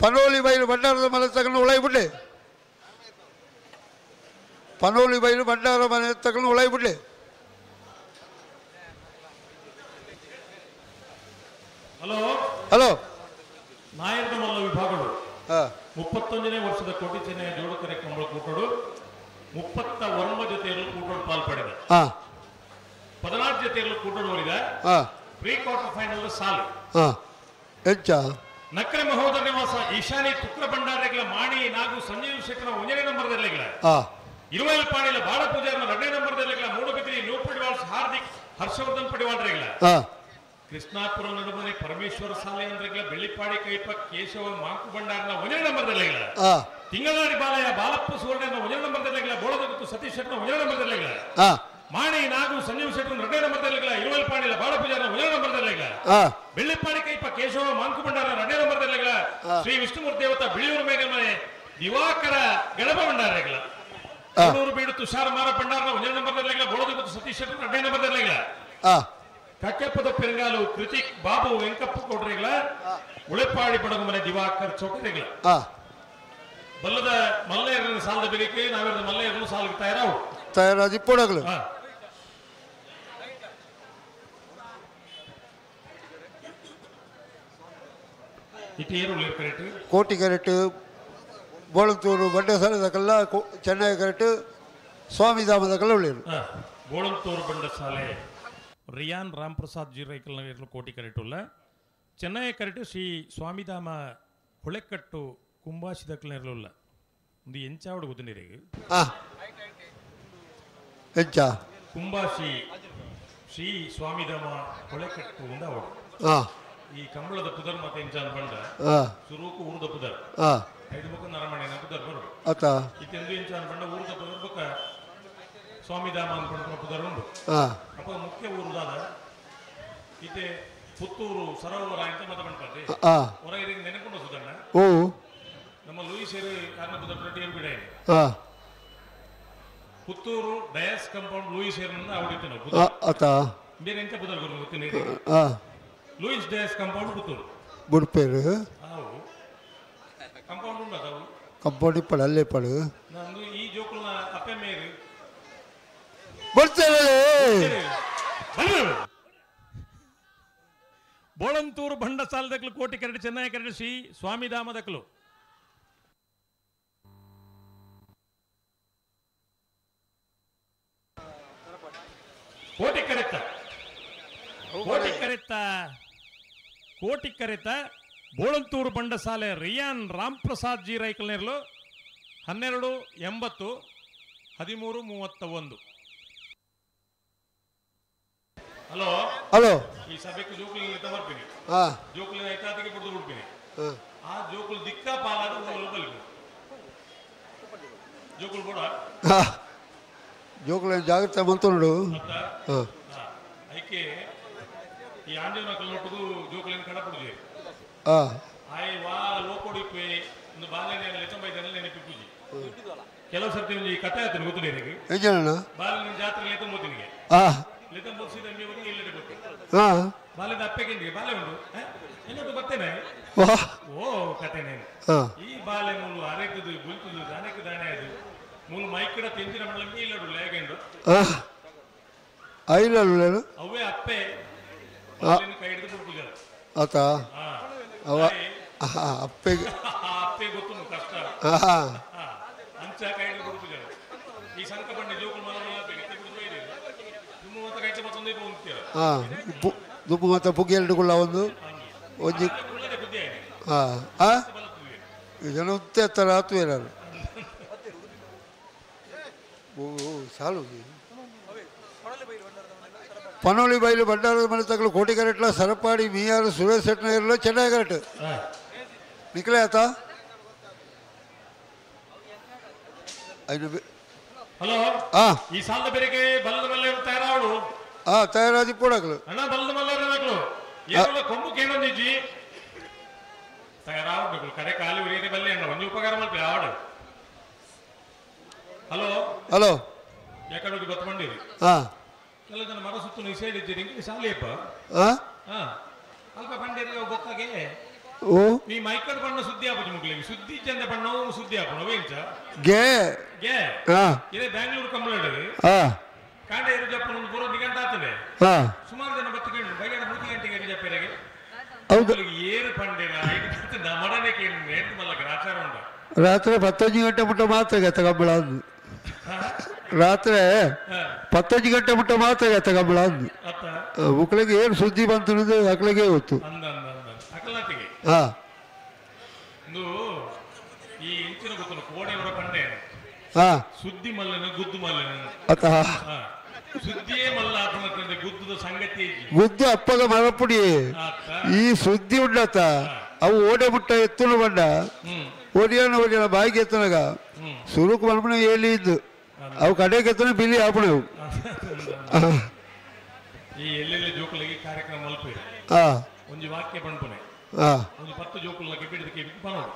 ಪನೋಲಿ ಬೈಲು ಭಂಡಾರದ ಮನೆ ತಕಲು ಉಳೈ ಬಿಡ್ಲೆ ಪನೋಲಿ ಬೈಲು ಭಂಡಾರ ಮನೆ ತಕಲು ಉಳೈ ಬಿಡ್ಲೆ. ಹಲೋ ಹಲೋ ನಾಯಕನ ಮಲ್ಲ ವಿಭಾಗಗಳು 31ನೇ ವರ್ಷದ ಕೋಟಿ ಚೆನ್ನೈ ಜೋಡುಕರೆ ಕಂಬಳ ಕೂಟೋಡು 39 ಜೊತೆಯಲ್ಲೂ ಕೂಟೋಡು ಪಾಲ್ಪಡೆದ 14 ಜೊತೆಯಲ್ಲೂ ಕೂಟೋಡು ಓಡಿದ ಪ್ರೀ ಕ್ವಾರ್ಟರ್ ಫೈನಲ್ ಸಾಲು ನಕ್ರೆ ಮಹೋದರ ನಿವಾಸ ಈಶಾನಿ ತುಕ್ರ ಭಂಡಾರಗಳ ಮಾಣಿ ನಾಗು ಸಂಜೀವ್ ಶೆಟ್ಟರ 1ನೇ ನಂಬರ್ದಲ್ಲಿಗಳ ಇರುವೈಲ್ ಪಾಣಿಲ ಬಾಳ ಪೂಜಾರನ 2ನೇ ನಂಬರ್ದಲ್ಲಿಗಳ ಮೂಡುಬಿದ್ರಿ ನೂಪಡಿವಾಳ್ ಹಾರ್ದಿಕ್ ಹರ್ಷವರ್ಧನ್ ಪಡಿವಾಳ್ರೆಗಳ ಕೃಷ್ಣಾಪುರ ನಡುಮನೆ ಪರಮೇಶ್ವರ ಸಾಲೆ ಅಂದ್ರೆಗಳ ಬೆಳ್ಳಿಪಾಡಿ ಕೈಪ ಕೇಶವ ಮಾಂಕು ಭಂಡಾರನ 1ನೇ ನಂಬರ್ದಲ್ಲಿಗಳ ತಿಂಗಳಾಡಿ ಬಾಲಯ್ಯ ಬಾಲಪ್ಪ ಸುವರ್ಣನ 1ನೇ ನಂಬರ್ದಲ್ಲಿಗಳ ಬೋಳದಗುತ್ತು ಸತೀಶ್ ಶೆಟ್ಟರ 1ನೇ ನಂಬರ್ದಲ್ಲಿಗಳ ಮಾಣಿ ನಾಗು ಸಂಜೀವ್ ಶೆಟ್ಟರ 2ನೇ ನಂಬರ್ದಲ್ಲಿಗಳ ಇರುವಲ್ ಪಾಣಿಲ ಬಾಳ ಪೂಜಾರನ 1ನೇ ನಂಬರ್ದಲ್ಲಿಗಳ ಬೆಳ್ಳಿಪಾಡಿ ಕೈಪ ಕೇಶವ ಮಾಂಕು ಭಂಡಾರ 2ನೇ ನಂಬರ್ದಲ್ಲಿಗಳ ಶ್ರೀ ವಿಷ್ಣುಮೂರ್ತಿ ದೇವತಾ ಬಿಳಿಯೂರು ಮೇಘಮನೆ ದಿವಾಕರ ಗಣಪ ಭಂಡಾರಗಳ ಬೀಡು ತುಷಾರ ಮಾರ ಭಂಡಾರನ 1ನೇ ನಂಬರ್ದಲ್ಲಿಗಳ ಬೋಳದಗುತ್ತು ಸತೀಶ್ ಶೆಟ್ಟರ 2ನೇ ನಂಬರ್ದಲ್ಲಿಗಳ ಕಕ್ಕೆಪ್ಪದ ಪೆರಂಗಾಲು ಕೃತಿಕ್ ಬಾಬು ವೆಂಕಪ್ಪ ಕೊಡ್ರಿಗಳ ಉಳೆಪಾಡಿ ಬಡಗಮನೆ ದಿವಾಕರ್ ಚೌಕರಿಗಳ ಬಲ್ಲದ ಮಲ್ಲೇರನ ಸಾಲದ ಬೆಳಿಗ್ಗೆ ನಾವೆಲ್ಲ ಮಲ್ಲೇರನು ಸಾಲಕ್ಕೆ ತಯಾರಾವು ತಯಾರಾದಿ ಪೊಡಗಲು ಕೋಟಿ ಕರೆಕ್ಟ್ ಬೋಳಂತೂರು ಬಂಡೆ ಸಾಲದಕ್ಕೆಲ್ಲ ಚೆನ್ನೈ ಕರೆಕ್ಟ್ ಸ್ವಾಮಿಧಾಮದಕ್ಕೆಲ್ಲ ಉಳ್ಳೇರು ಬೋಳಂತೂರು ಬಂಡಸಾಲೆ ರಿಯಾನ್ ರಾಮ್ಪ್ರಸಾದ್ ಜೀರೈಕಲ್ ನಗರ ಕೋಟಿ ಕರೆಟುಲ್ಲ ಚೆನ್ನೈ ಕರೆಟು ಶ್ರೀ ಸ್ವಾಮಿಧಾಮ ಹೊಳೆಕಟ್ಟು ಕುಂಬಾಶಿದಕ್ಲನೆರಲುಲ್ಲ ಒಂದು ಎಂಚಾವಡು ಗೊತ್ತಿನಿರಿಗೆ ಎಂಚ ಕುಂಬಾಶಿ ಶ್ರೀ ಸ್ವಾಮಿಧಾಮ ಹೊಳೆಕಟ್ಟು ಉಂಡಾವಡು ಈ ಕಂಬಳದ ಪುದರ್ ಮತ್ತೆ ಎಂಚಾನ್ ಬಂಡ ಸುರೂಕು ಊರದ ಪುದರ್ ಐದು ಮುಖ ನರಮಣಿನ ಪುದರ್ ಬರುಡು ಇತ್ತೆಂದು ಎಂಚಾನ್ ಬಂಡ ಊರದ ಪುದರ್ ಬೊಕ್ಕ ಸ್ವಾಮಿಧಾಮ ಅನ್ಕೊಂಡ್ರೆ ಪುದರ್ ಉಂಡು ಅಪ್ಪ ಮುಖ್ಯ ಊರು ದಾದ ಇತ್ತೆ ಪುತ್ತೂರು ಸರೋವರ ಅಂತ ಮತ್ತೆ ಬಂಡ್ಪತ್ತೆ ಹೊರಗೆ ನೆನಕೊಂಡು ಸುದಣ್ಣ ನಮ್ಮ ಲೂಯಿಸೇರು ಕಾರಣ ಪುದರ್ ರೊಟ್ಟಿ ಬಿಡ ಪುತ್ತೂರು ಡಯಾಸ್ ಕಂಪೌಂಡ್ ಲೂಯಿಸೇರನ್ನ ಅವಡಿತ್ತು ನಾವು ಬೇರೆ ಎಂತ ಪುದರ್ ಗೊತ್ತಿಲ್ಲ ಲೂಯಿಸ್ ಡಯಾಸ್ ಕಂಪೌಂಡ್ ಪುತ್ತೂರು ಬುಡ್ಪೇರು ಕಂಪೌಂಡ್ ಉಂಟು ಅದಾವು ಕಂಪೌಂಡ್ ಇಪ್ಪಡು ಅಲ್ಲೇ ಇಪ್ಪಡು ನಂದು ಈ ಜೋಕುಲ್ನ ಅಪ್ಪೆ ಮೇರು ಬೋಳಂತೂರು ಬಂಡಸಾಲದಕ್ಲು ಕೋಟಿ ಕರಡಿ ಚೆನ್ನೈ ಕರಡಿ ಶ್ರೀ ಸ್ವಾಮಿಧಾಮದಕ್ಲು ಕೋಟಿ ಕರೆತ ಕೋಟಿ ಕರೆತ ಕೋಟಿ ಕರೆತ ಬೋಳಂತೂರು ಬಂಡಸಾಲೆ ರಿಯಾನ್ ರಾಮ್ಪ್ರಸಾದ್ ಜಿ ರೈಕಲ್ನೇರ್ಲು 12.80 13.31. ಹಲೋ ಹಲೋ ಈ ಸಭೆಗೆ ಜೋಕುಲಿನ ಬರ್ತೀನಿ ಜೋಕುಲಿನ ಐತಾತಿಗೆ ಬಿಡ್ದು ಬಿಡ್ತೀನಿ ಆ ಜೋಕುಲ್ ದಿಕ್ಕ ಪಾಲಾದ ಬಲ್ಗು ಜೋಕುಲ್ ಕೂಡ ಜೋಕುಲ ಜಾಗ್ರತೆ ಮಂತು ನೋಡು ಐಕೆ ಈ ಆಂಜನ ಕಲ್ಲೊಟ್ಟಿಗೂ ಜೋಕುಲಿನ ಕಡಪುಡಿದೆ ಆಯ್ ವಾ ಲೋಕೊಡಿಪೆ ಒಂದು ಬಾಲ್ಯನ ಲೆತ್ತಂಬೈದನ್ನ ನೆನಪಿ ಪೂಜಿ ಕೆಲವು ಸರ್ತಿ ಒಂದು ಈ ಕಥೆ ಆಯ್ತು ಗೊತ್ತಿಲ್ಲ ನಿನಗೆ ಬಾಲ್ಯನ ಜಾತ್ರೆ ಲೆತ್ತಂಬೋತಿನಿಗೆ ಬಾಲ್ಯದ ಅಪ್ಪೆಗೆ ಬಾಲ್ಯ ಉಂಟು ಎಲ್ಲರೂ ಬರ್ತೇನೆ ಓ ಕತೆ ನೇನು ಈ ಬಾಲ್ಯ ಮೂಲು ಅರೆತದು ಗುಲ್ತದು ದಾನಕ್ಕೆ ದಾಣೆ ಅದು ಮೂಲು ಮೈಕಡ ತೆಂಚಿನ ಮಂಡಲ ಇಲ್ಲಡು ಲೇಗಂಡು ಐಲಡು ಅವೇ ಅಪ್ಪೆ ಕೈ ಹಿಡಿದು ಬಿಡ್ಪುಜಾರ ಆತ ಅವ ಅಪ್ಪೆಗೆ ಅಪ್ಪೆ ಗೊತ್ತು ಕಷ್ಟ ಅಂಚ ಕೈ ಹಿಡಿದು ಬಿಡ್ಪುಜಾರ ಈ ಸಂಕ ಬಂಡಿ ಜೋಕುಲು ದುಪ್ಪು ಮತ್ತು ಪುಗ್ಗಿ ಎರಡು ಕುಳ್ಳ ಒಂದು ಒಂಜಿ ಹಾಂ ಹಾಂ ಜನ ಉತ್ತೆ ಹತ್ತರ ಆತು ಏನಾರು ಓ ಸಾಲು ಪನೋಳಿ ಬೈಲು ಭಂಡಾರದ ಮನೆ ತಗಲು ಕೋಟಿ ಕರೆಟ್ಲ ಸರಪಾಡಿ ಮೀಯಾರು ಸುರೇಶ್ ಶೆಟ್ನ ಚೆನ್ನೈ ಕರೆಟ್ ನಿಕ್ಲೆ ಆತ ಹಲೋ ಈ ಸಾಲದ ಬೇರೆಗೆ ಬಲ್ಲದ ಮಲ್ಲೆ ತಯಾರಾವಡು ತಯಾರಾದಿ ಪೋಡಾಗಲು ಅಣ್ಣ ಬಲ್ಲದ ಮಲ್ಲೆ ಏನೆಲ್ಲ ಕೊಂಬು ಕೇಳೊಂದಿಜ್ಜಿ ತಯಾರಾವಡು ಕರೆ ಖಾಲಿ ಉರಿಯದೆ ಬಲ್ಲೆ ಅಣ್ಣ ಒಂಜಿ ಉಪಕಾರ ಮಲ್ಪೆ ಆವಡು ಹಲೋ ಹಲೋ ಯಾಕಡೆ ಹೋಗಿ ಬತ್ಕೊಂಡಿರಿ ಕೆಲವು ಜನ ಮರ ಸುತ್ತ ಈ ಸೈಡ್ ಇದ್ದೀರಿ ಇಂಗ್ಲೀಷ್ ಶಾಲೆಯಪ್ಪ ಅಲ್ಪ ಪಂಡೇರಿ ಗೊತ್ತಾಗೆ ಓ ಈ ಮೈಕಡ್ ಬಣ್ಣ ಸುದ್ದಿ ಆಪುಜಿ ಮುಗ್ಲಿಗೆ ಸುದ್ದಿ ಚಂದ ಬಣ್ಣ ಸುದ್ದಿ ಆಪುಣ ವೇಂಚ ಗೆ ಗೆ ಹಾ ಇದೇ ಬ್ಯಾಂಗ್ಳೂರು ಕಂಬಳಡು ಹಾ ಕಾಂಡ ಇರು ಜಪ್ಪನ ಒಂದು ಪೂರ ದಿಗಂತ ಆತದೆ ಹಾ ಸುಮಾರು ಜನ ಬತ್ತು ಬೈಗಡ 3 ಗಂಟೆಗೆ ಇರು ಜಪ್ಪರಿಗೆ ಹೌದು ಏರು ಪಂಡೇರ ನಮಡನೆ ಕೇಳಿ ನೇತು ಮಲ್ಲಕ ಆಚಾರ ಉಂಟು ರಾತ್ರಿ 10 ಗಂಟೆ ಮುಟ್ಟ ಮಾತ್ರ ಗತ್ತ ಕಂಬಳ ಅಂದು ರಾತ್ರಿ 10 ಗಂಟೆ ಮುಟ್ಟ ಮಾತ್ರ ಗತ್ತ ಕಂಬಳ ಅಂದು ಮಕ್ಕಳಿಗೆ ಏನು ಸುದ್ದಿ ಬಂತು ಮಕ್ಕಳಿಗೆ ಗೊತ್ತು ಹಾ ಈ ಇಂಚಿನ ಗೊತ್ತಲ್ಲ ಕೋಣೆಯವರ ಪಂಡೆ ಹಾ ಸುದ್ದಿ ಮಲ್ಲನ ಗುದ್ದು ಮಲ್ಲನ ಅತ್ತ ಸುದ್ದಿಯೇ ಮಲ್ಲ ಆತನ ಗುದ್ದುದ ಸಂಗತಿ ಗುದ್ದು ಅಪ್ಪಗ ಮರಪುಡಿ ಈ ಸುದ್ದಿ ಉಂಡತ ಅವು ಓಡೆ ಮುಟ್ಟ ಎತ್ತುನು ಬಂಡ ಓಡಿಯಾನ ಓಡಿಯಾನ ಬಾಯಿಗೆ ಎತ್ತನಾಗ ಸುರುಕು ಮಲ್ಪನ ಏಲಿ ಇದ್ದು ಅವು ಕಡೆಗೆ ಎತ್ತನ ಬಿಲಿ ಆಪಣವು ಈ ಎಲ್ಲೆಲ್ಲಿ ಜೋಕುಲಿಗೆ ಕಾರ್ಯಕ್ರಮ ಮಲ್ಪಿ ಒಂಜಿ ವಾಕ್ಯ ಪಣ್ಪುನೆ ಒಂದು 10 ಜೋಕುಲ್ನ ಕೆಬಿಡಿದ ಕೆಬಿಗೆ ಪನೋಡು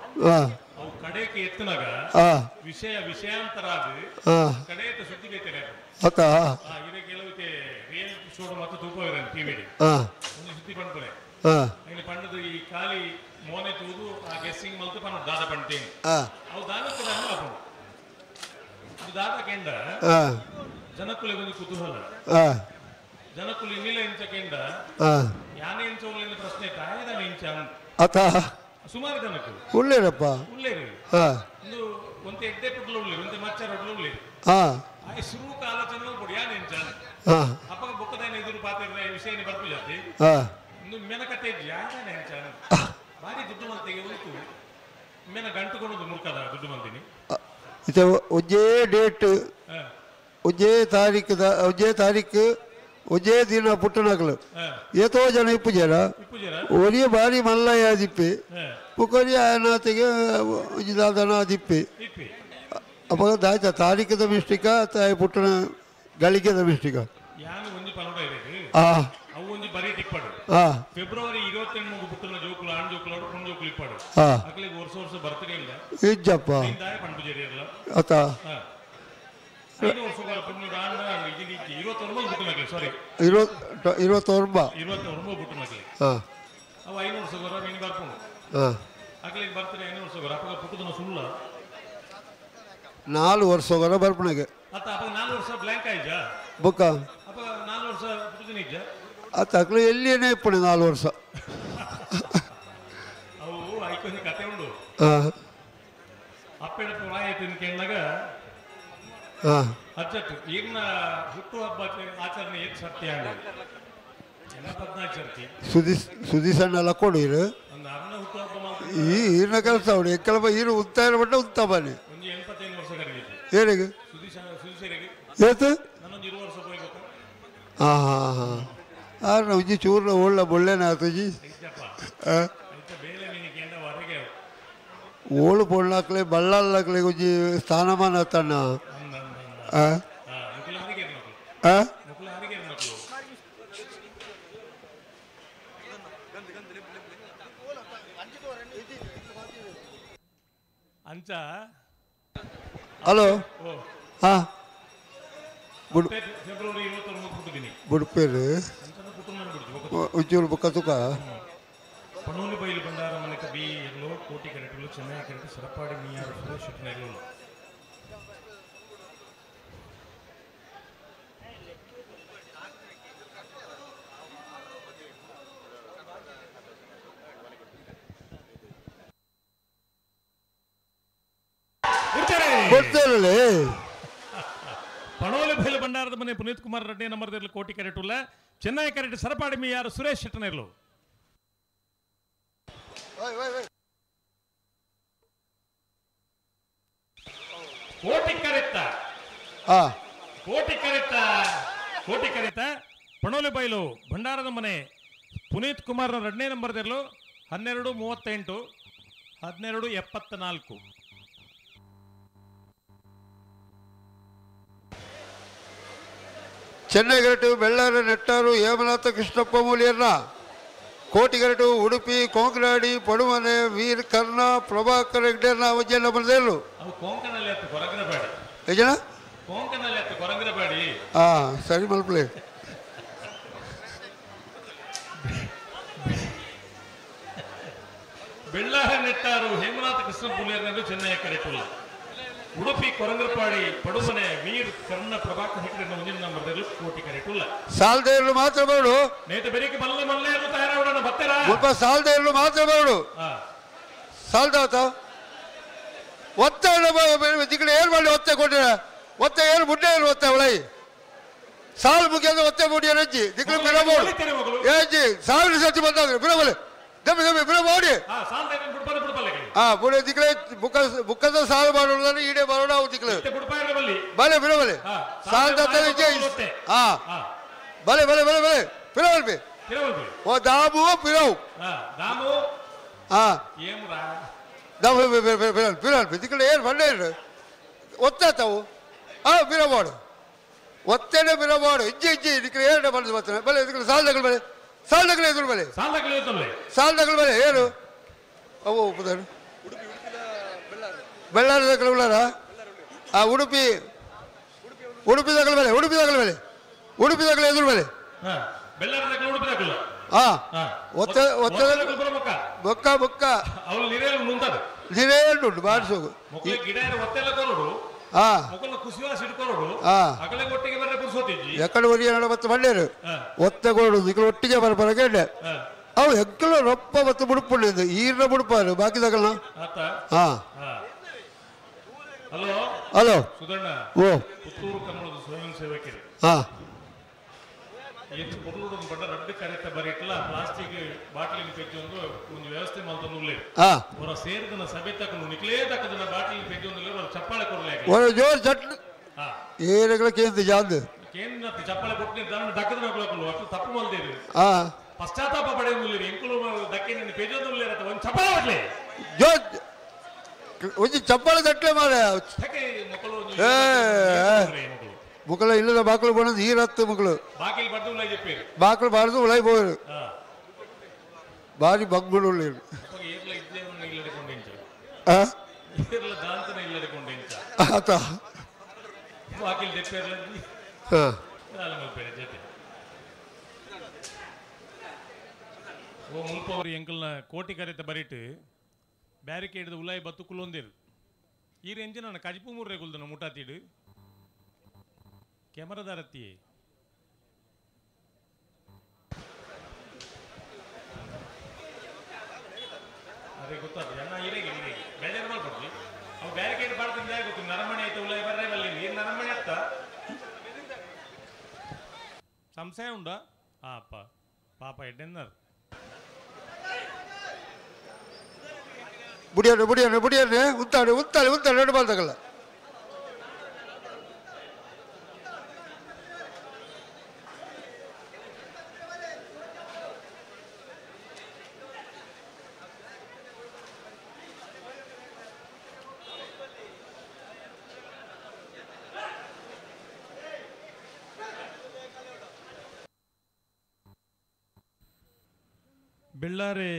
ಅವು ಕಡೆಗೆ ಎತ್ತನಾಗ ವಿಷಯ ವಿಷಯಾಂತರ ಅದು ಕಡೆಯತ್ತ ಸುದ್ದಿ ಬೇತಾರೆ ಅತ್ತ ಇದೇ ಕೆಲವು ರಿಯಲ್ ಶೋ ಮತ್ತು ತೂಪವಿರ ಟಿವಿ ಒಂದು ಸುದ್ದಿ ಪಣ್ಪುನೆ ಇಲ್ಲಿ ಪಣ್ಣದು ಈ ಖಾಲಿ ಮೋನೆ ತೂದು ಆ ಗೆಸ್ಸಿಂಗ್ ಮಲ್ತು ಪಣ್ಣು ದಾದ ಪಣ್ತೇನೆ ಅವು ದಾದ ಕೂಡ ಆಪುಂಡು ಅದು ದಾದ ಕೆಂಡ ಜನಕ್ಕುಲಿಗೆ ಒಂದು ಕುತೂಹಲ ಜನಕ್ಕುಲಿ ಇನ್ನಿಲ್ಲ ಇಂಚ ಕೆಂಡ ಯಾನೆ ಇಂಚ ಪ್ರಶ್ನೆ ತಾಯದಾನೆ ಇಂಚ ಅತ ಸುಮಾರು ಜನಕ್ಕೂ ಉಳ್ಳೇರಪ್ಪ ಉಳ್ಳೇರು ಒಂದು ಒಂತೆ ಎಡ್ಡೆ ಪುಟ್ಲ ಉಳ್ಳೇರು ಒಂತೆ ಮಚ್ಚ ರೊಟ್ಲ ಉಳ್ಳೇರು ಆ ಸುರುಕ ಆಲೋಚನೆ ಕೊಡಿ ಯಾನೆ ಇಂಚ ಅಪ್ಪಗ ಬೊಕ್ಕದಾನೆ ಎದುರು ಪಾತ್ರ ವಿಷಯನೇ ಬರ್ಪು ಜಾತಿ ಇನ್ನು ಮೆನಕತೆ ಯಾನೆ ಇಂಚ ಭಾರಿ ದುಡ್ಡು ಮಂತಿಗೆ ಉಳಿತು ಮೆನ ಗಂಟು ಕೊಡೋದು ಮುರ್ಕದ ದುಡ್ಡು ಮಂದಿನಿ ಇದು ಒಂದೇ ಡೇಟ್ ಒಂದೇ ತಾರೀಕು ಒಂದೇ ತಾರೀಕು ಒಂದೇ ದಿನ ಪುಟ್ಟನಕಲು ಏತೋ ಜನ ಇಪ್ಪುಜರ ಒರಿಯ ಬಾರಿ ಮಲ್ಲಯ್ಯ ದಿಪ್ಪಿ ಪುಕೊರಿ ಆಯನಾತಿಗೆ ದಾದನ ದಿಪ್ಪಿ ಅಪ್ಪ ದಾಯ್ತ ತಾರೀಕದ ಮಿಸ್ಟಿಕ ತಾಯಿ ಪುಟ್ಟನ ಗಳಿಗೆದ ಮಿಸ್ಟಿಕ ಫೆಬ್ರವರಿ 28 ಪುಟ್ಟನ ಜೋಕುಲು ಆಣ್ ಜೋಕುಲು ಪೊಣ್ಣು ಜೋಕುಲು ಇಪ್ಪಾಡು ಅಕ್ಲಿಗೆ ವರ್ಷ ವರ್ಷ ಬರ್ತ್ಡೇ ಇಲ್ಲ ಇಜ್ಜಪ್ಪ ಅತ 5 ವರ್ಷ ಪೊಣ್ಣು ಆಂಡ 29 ಪುಟ್ಟನಕ್ಲಿ ಸಾರಿ 29 29 ಪುಟ್ಟನಕ್ಲಿ ಅವು 5 ವರ್ಷ ಬರ ಮೀನು ಬರ್ಪುಂಡು ಅಕ್ಲಿಗೆ ಬರ್ತ್ಡೇ 5 ವರ್ಷ ಬರ ಅಪ್ಪಗ ಪುಟ್ಟದನ ಸುಳ್ಳ 4 ವರ್ಷ ಬರ ಬರ್ಪಣಗೆ ಅತ್ತ ಅಪ್ಪಗ 4 ವರ್ಷ ಬ್ಲ್ಯಾಂಕ್ ಆಯ್ಜಾ ಬುಕ್ಕ ಅಪ್ಪ 4 ವರ್ಷ ಪುಟ್ಟದನ ಇಜ್ಜಾ ಅತ್ತ ಅಕ್ಲು ಎಲ್ಲಿಯೇ ಇಪ್ಪಣೆ 4 ವರ್ಷ ಅವು ಐಕೊಂದು ಕತೆ ಉಂಡು ಅಪ್ಪೆಡ ಪ್ರಾಯ ತಿನ್ಕೆಂದಾಗ ಅಜ್ಜತ್ತು ಈಗಿನ ಹುಟ್ಟು ಹಬ್ಬ ಆಚರಣೆ ಏತ್ ಸರ್ತಿ ಆಂಡ 14 ಸರ್ತಿ ಸುದಿ ಸುದಿ ಸಣ್ಣ ಲಕ್ಕೊಡು ಇರು ಒಂದು ಅನ್ನ ಹುಟ್ಟು ಹಬ್ಬ ಈ ಈರಿನ ಕೆಲಸ ಅವಡು ಎಕ್ಕಲಬ ಈರು ಉತ್ತಾಯ ಬಟ್ಟ ಉತ್ತ ಬನ್ನಿ ಒಂದು 85 ವರ್ಷ ಕರೆಗಿತ್ತು ಏನಿಗೆ ಸುದಿ ಸುದಿಸರಿಗೆ ಏತು ನಾನೊಂದು 20 ವರ್ಷ ಹೋಗಿ ಗೊತ್ತಾ ಹಾಂ ಹಾಂ ಹಾಂ ಆರು ಉಜ್ಜಿ ಚೂರ್ನ ಓಳ್ಳ ಬೊಳ್ಳೆನ ಆತುಜಿ ಬೇಲೆ ಮೀನಿಗೆ ಹೊರಗೆ ಓಳು ಬೊಳ್ಳಾಕ್ಲೆ ಬಳ್ಳಾಕ್ಲೆ ಉಜ್ಜಿ ಸ್ಥಾನಮಾನ ತಣ್ಣ ಅಂಚ ಹಲೋ ಹಾ ಫೆಬ್ರವರಿ 29 ಪುಟ್ಟಿದ್ದೀನಿ ಬುಡ್ಪೇರು ಉಜ್ಜೂರು ಬುಕ್ಕ ತುಕ ಪಣೋಲಿ ಬೈಲು ಬಂಡಾರ ಮನೆಕ ಬಿ ಎಲ್ಲೋ ಕೋಟಿ ಕರೆಟುಲು ಚೆನ್ನೈ ಕರೆಟು ಸರಪಾಡಿ ಮೀಯಾರು ಸುರೇಶ್ ಶೆಟ್ಟನೆಲ್ಲೋ ಕೊಡ್ತಾರಲ್ಲೇ ಪಣೋಲಿ ಬೈಲು ಬಂಡಾರದ ಮನೆ ಪುನೀತ್ ಕುಮಾರ್ ರೆಡ್ಡಿ ನಂಬರ್ದಲ್ಲಿ ಕೋಟಿ ಕರೆಟುಲ್ಲ ಚೆನ್ನೈ ಕರೆಟು ಸರಪಾಡಿ ಮೀಯಾರು ಸುರೇಶ್ ಶೆಟ್ಟನೆಲ್ಲೋ ಕೋಟಿ ಕರೆತ್ತ ಕೋಟಿ ಕರೆತ್ತ ಕೋಟಿ ಕರೆತ್ತ ಪಣೋಲಿ ಬೈಲು ಭಂಡಾರದ ಮನೆ ಪುನೀತ್ ಕುಮಾರ್ ಎರಡನೇ ನಂಬರ್ದಿರಲು 12:38 12:74 ಚೆನ್ನೈಗರಟು ಬೆಳ್ಳಾರ ನೆಟ್ಟಾರು ಹೇಮನಾಥ ಕೃಷ್ಣಪ್ಪ ಮೂಲಿಯರ್ನ ಕೋಟಿಗರಟು ಉಡುಪಿ ಕೊಂಕನಾಡಿ ಪಡುಮನೆ ವೀರ್ ಕರ್ಣ ಪ್ರಭಾಕರ್ ಹೆಗ್ಡೆರ್ನ ಅವಜ್ಜೆಲ್ಲ ಬಂದೇಳು ಯಜನ ಹಾಂ ಸರಿ ಮಲ್ಪಲೆ ಬೆಳ್ಳಾರ ನೆಟ್ಟಾರು ಹೇಮನಾಥ ಕೃಷ್ಣ ಪುಲಿಯರ್ನದು ಚೆನ್ನೈ ಕರೆಟುಲ್ಲ. ಉಡುಪಿ ಕೊರಂಗರಪಾಡಿ ಪಡುಮನೆ ವೀರ್ ಕರ್ಣ ಪ್ರಭಾಕರ್ ಹೆಗ್ಡೆ ಮುಂದಿನ ನಂಬರ್ದಲ್ಲಿ ಕೋಟಿ ಕರೆಟುಲ್ಲ. ಸಾಲದೇರು ಮಾತ್ರ ಬರಡು. ನೇತ ಬೆರಿಕೆ ಮಲ್ಲ ಮಲ್ಲೇರು ತಯಾರಾವಡಣ ಬತ್ತೆರಾ. ಒಬ್ಬ ಸಾಲದೇರು ಮಾತ್ರ ಬರಡು. ಸಾಲದಾತ ಒತ್ತೆ ದಿಕ್ಕಡೆ ಏನು ಮಾಡಿ ಒತ್ತೆ ಕೊಟ್ಟಿರ ಒತ್ತೆ ಏನು ಮುಡ್ಡೆ ಏನು ಒತ್ತೆ ಅವಳೈ ಸಾಲು ಮುಗಿಯೋದು ಒತ್ತೆ ಮುಡಿಯ ರಜ್ಜಿ ದಿಕ್ಕಳು ಬಿರಬೋಡು ಏಜಿ ಸಾವಿರ ಸತಿ ಬಂದಾದ್ರೆ ಬಿರಬಲೆ ದಮ್ಮಿ ದಮ್ಮಿ ಬಿರಬೋಡಿ. ಹಾ ಬುಡೆ ದಿಕ್ಕಳೆ ಬುಕ್ಕ ಬುಕ್ಕದ ಸಾಲು ಮಾಡೋದಾದ್ರೆ ಈಡೆ ಬರೋಣ ಅವು ದಿಕ್ಕಳು ಬಲೆ ಬಿರಬಲೆ ಸಾಲದಾತ ಹಾ ಬಲೆ ಬಲೆ ಬಲೆ ಬಲೆ ಬಿರಬಲ್ ಬಿ ಓ ದಾಮು ಬಿರವು ಹಾ ದಾಮು ಬಿರಲ್ ಬಿರಲ್ ದಿಕ್ಕಳು ಏನು ಬಂಡೆ ಒತ್ತಾತವು ಹಾ ಬಿರಬೋಡು ಒತ್ತೇನೆ ಬಿರಬೋಡು ಇಜ್ಜಿ ಇಜ್ಜಿ ಇದಕ್ಕೆ ಏನು ಬಂದು ಬರ್ತಾನೆ ಬಲೆ ಇದಕ್ಕೆ ಸಾಲದಗಳು ಬಲೆ ಸಾಲದಗಳು ಎದುರು ಬಲೆ ಸಾಲದಗಳು ಬಲೆ ಏನು ಅವು ಒಪ್ಪುದಾರು ಬೆಳ್ಳಾರದಗಳು ಉಳ್ಳಾರ ಆ ಉಡುಪಿ ಉಡುಪಿದಗಳ ಬಲೆ ಉಡುಪಿದಗಳ ಬಲೆ ಉಡುಪಿದಗಳ ಎದುರು ಬಲೆ ಹಾ ಒತ್ತೆ ಒತ್ತೆ ಬೊಕ್ಕ ಬೊಕ್ಕ ನೀರೇನು ಬಾರಿಸೋಗು ಎಕಡೆ ಒರಿಯ ಮತ್ತೆ ಮಣ್ಣೇರು ಒತ್ತೆಗೋಡು ಈ ಒಟ್ಟಿಗೆ ಬರಬರಗೆ ಅವು ಎಕ್ಕಲು ರೊಪ್ಪ ಮತ್ತು ಮುಡುಪುಂಡು ಈರ್ನ ಮುಡುಪಾರು ಬಾಕಿದಾಗಲ್ಲ. ಹಾ ಹಲೋ ಓ ಪುತ್ತೂರು ಕನ್ನಡದ ಸ್ವಯಂ ಸೇವಕರು ಹಾ ರಡ್ಡು ಕರೆತ ಬರೀಟ್ಲ ಪ್ಲಾಸ್ಟಿಕ್ ಬಾಟ್ಲಿನ ಪೆಜ್ಜೊಂದು ಒಂದು ವ್ಯವಸ್ಥೆ ಮಲ್ತೊಂದು ಹಾ ಅವರ ಸೇರಿದನ ಸಭೆ ತಕೊಂಡು ನಿಕ್ಲೇ ತಕ್ಕದನ ಬಾಟ್ಲಿನ ಪೆಜ್ಜೊಂದು ಅವರ ಚಪ್ಪಾಳೆ ಕೊರಲೆ ಅವರ ಜೋರ್ ಚಟ್ ಏರಗಳ ಕೇಂದ್ರ ಜಾಂದು ಕೇಂದ್ರ ಚಪ್ಪಾಳೆ ಕೊಟ್ಟು ದಾನ ದಕ್ಕದನ ಕೊಲಕಲು ಅಷ್ಟು ತಪ್ಪು ಮಲ್ದೇರು ಹಾ ಪಶ್ಚಾತ್ತಾಪ ಪಡೆಯುವುದಿಲ್ಲ ಎಂಕುಲು ದಕ್ಕೆ ನಿನ್ನ ಪೆಜ್ಜೊಂದು ಒಂದು ಚಪ್ಪಾಳೆ ಕೊಡ್ಲಿ ಜೋರ್ ಒಂಜಿ ಚಪ್ಪಾಳೆ ತಟ್ಟಲೆ ಮಾರೆ ಏ ಮುಕ್ಕಳ ಇಲ್ಲದ ಬಾಕಲು ಬಂದು ಈರತ್ತು ಮುಕ್ಕಳು ಬಾಕಲು ಬಾರದು ಉಳೈ ಪೋರು ಬಾರಿ ಬಂಗುಳು ಆತ ಎಂಕಲ್ನ ಕೋಟಿ ಕರೆತ ಬರಿಟ್ಟು ಬ್ಯಾರಿಕೇಡ್ ಉಲಾಯಿ ಬತ್ತು ಕುಲೊಂದಿರು ಈ ರೇಂಜ್ ನಾನು ಕಜಿಪು ಮೂರೇ ಕುಲ್ದನ ಮುಟಾತಿಡು ಕ್ಯಾಮರಾದಾರತಿ ಅದೇ ಗೊತ್ತಾಗ್ತದೆ ಅಣ್ಣ ಇರೇಗೆ ಇರೇಗೆ ಬೆಳ್ಳೆ ಮಾಡ್ಕೊಡ್ಲಿ ಅವು ಬ್ಯಾರಿಕೇಡ್ ಬಾಡ್ತಿಂದ ಗೊತ್ತು ನರಮಣೆ ಆಯ್ತು ಉಲಾಯಿ ಬರ್ರೆ ಬಲ್ಲಿ ಏನು ನರಮಣೆ ಅತ್ತ ಸಂಶಯ ಉಂಡ ಆ ಅಪ್ಪ ಪಾಪ ಎಡ್ಡೆನ್ನಾರು ಬುಡಿಯನ್ನೇ ಬುಡಿಯನ್ನೇ ಬುಡಿಯನ್ನೇ ಉತ್ತಾಳೆ ಉತ್ತಾಳೆ ಉತ್ತಾಳೆ ಎರಡು ಬಾಲ್ದಾಗಲ್ಲ ಬೆಳ್ಳಾರೆ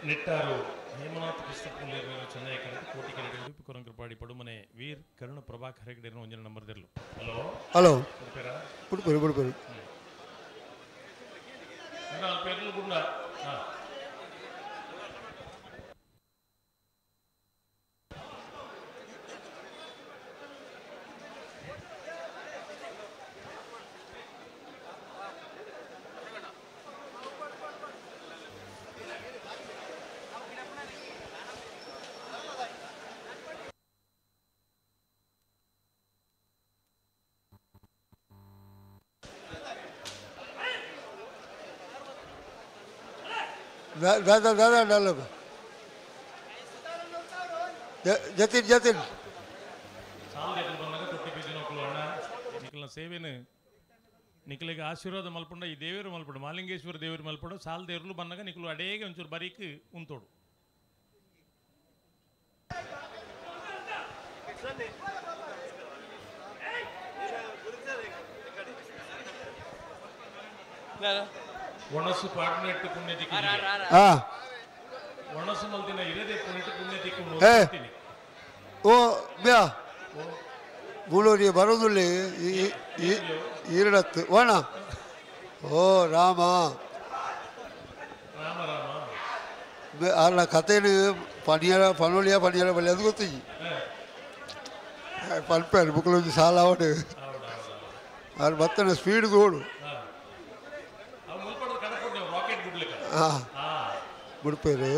ನೆಟ್ಟಾರು ಹೇಮನಾಥ ಕೃಷ್ಣ ಪುಲ್ಲೇರು ಚೆನ್ನೈ ಕರೆದು ಕೋಟಿ ಕೆರೆ ಉಡುಪಿ ಕೊರಂಕರಪಾಡಿ ಪಡುಮನೆ ವೀರ್ ಕರುಣ ಪ್ರಭಾಕರ್ ಹೆಗಡೆ ಒಂದಿನ ನಂಬರ್ ದಿರ್ಲು. ಹಲೋ ಹಲೋ ಉಡುಪೇರಾ ಉಡುಪೇರು ಉಡುಪೇರು ಪೇರ್ಲು ಗುಂಡ ಹಾಂ ದಾದಾ ದಾದಾ ಡಾಲ ಜತಿನ್ ಜತಿನ್ ಬಂದಾಗ ತೊಟ್ಟಿ ಬಿದ್ದಿನೋಕ್ಲು ಅಣ್ಣ ನಿಖಲ್ನ ಸೇವೆನು ನಿಖಲಿಗೆ ಆಶೀರ್ವಾದ ಮಲ್ಪುಂಡ ಈ ದೇವರು ಮಲ್ಪುಂಡ ಮಾಲಿಂಗೇಶ್ವರ ದೇವರು ಮಲ್ಪುಂಡ ಸಾಲ್ ದೇವರ್ಲು ಬಂದಾಗ ನಿಖಲು ಅಡೇಗೆ ಒಂಚೂರು ಬರೀಕ್ ಉಂತೋಡು. ಒಣಸು ಪಾಡ್ನೆಟ್ಟು ಪುಣ್ಯ ದಿಕ್ಕು ಒಣಸು ಮಲ್ದಿನ ಇರದೆ ಪುಣ್ಯ ಪುಣ್ಯ ದಿಕ್ಕು ಓ ಬ್ಯಾ ಬೂಳೋರಿ ಬರೋದುಳ್ಳಿ ಈರಡತ್ತು ಓಣ ಓ ರಾಮ ರಾಮ ರಾಮ. ಆರ್ನ ಕಥೆನು ಪನಿಯರ ಪನೋಲಿಯ ಪನಿಯರ ಬಲ್ಲಿ ಅದು ಗೊತ್ತಿಜ್ಜಿ ಪಲ್ಪೇರು ಬುಕ್ಕಲೊಂಜಿ ಸಾಲ ಅವಡು ಆರು ಬತ್ತನ ಸ್ಪೀಡ್ ಗೋಡು ಹಾಂ ಬುಡ್ಪೇರು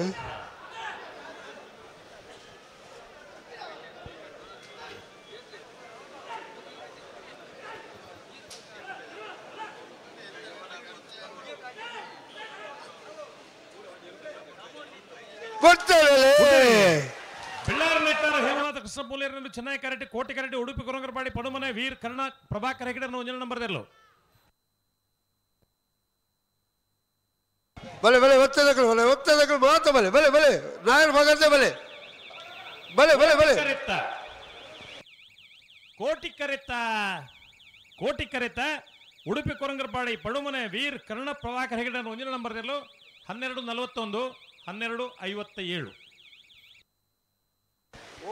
ಹೇಮನಾಥ ಕೃಷ್ಣ ಪೂಲೇರನ್ನು ಚೆನ್ನೈ ಕರೆಟಿ ಕೋಟೆ ಕರೆಟಿ ಉಡುಪಿ ಕೊರಂಗರಪಾಡಿ ಪಡುಮನೆ ವೀರ್ ಕರ್ಣ ಪ್ರಭಾಕರ್ ಹೆಗಡೆ ಒಂಜನ ನಂಬರ್ ಇರಲು ಬಲೆ ಬಲೆ ಒತ್ತದಗಳು ಬಲೆ ಒತ್ತದಗಳು ಮಾತ ಬಲೆ ಬಲೆ ಬಲೆ ನಾಯರ್ ಮಗಂದೆ ಬಲೆ ಬಲೆ ಬಲೆ ಬಲೆ ಕೋಟಿ ಕರೆತ ಕೋಟಿ ಕರೆತ ಉಡುಪಿ ಕೊರಂಗರಪಾಡಿ ಪಡುಮನೆ ವೀರ್ ಕರ್ಣ ಪ್ರಭಾಕರ್ ಹೆಗಡೆ ಒಂಜನ ನಂಬರ್ ಇರಲು 12:41 12:57. ಓ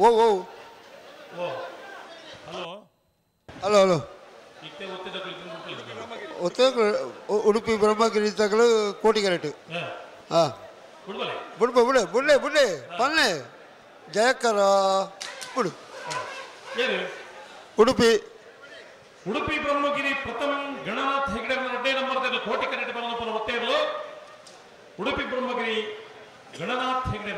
ಓ ಓ ಹಲೋ ಹಲೋ ಹಲೋ ಒತ್ತ ಉಡುಪಿ ಬ್ರಹ್ಮಗಿರಿ ತಗಲು ಕೋಟಿ ಕರೆಕ್ಟ್ ಹಾಂ ಬಿಡು ಬಿಡು ಬುಡ್ಲೆ ಬುಡ್ಲೆ ಪನ್ನೆ ಜಯಕರ ಬಿಡು ಉಡುಪಿ ಉಡುಪಿ ಬ್ರಹ್ಮಗಿರಿ ಪ್ರಥಮ ಗಣನಾಥ ಹೆಗಡೆ ರಡ್ಡೆ ನಂಬರ್ ಕೋಟಿ ಕರೆಕ್ಟ್ ಬರೋದಪ್ಪ ಒತ್ತೇ ಇರಲು ಉಡುಪಿ ಬ್ರಹ್ಮಗಿರಿ ಗಣನಾಥ್ ಹೆಗಡೆ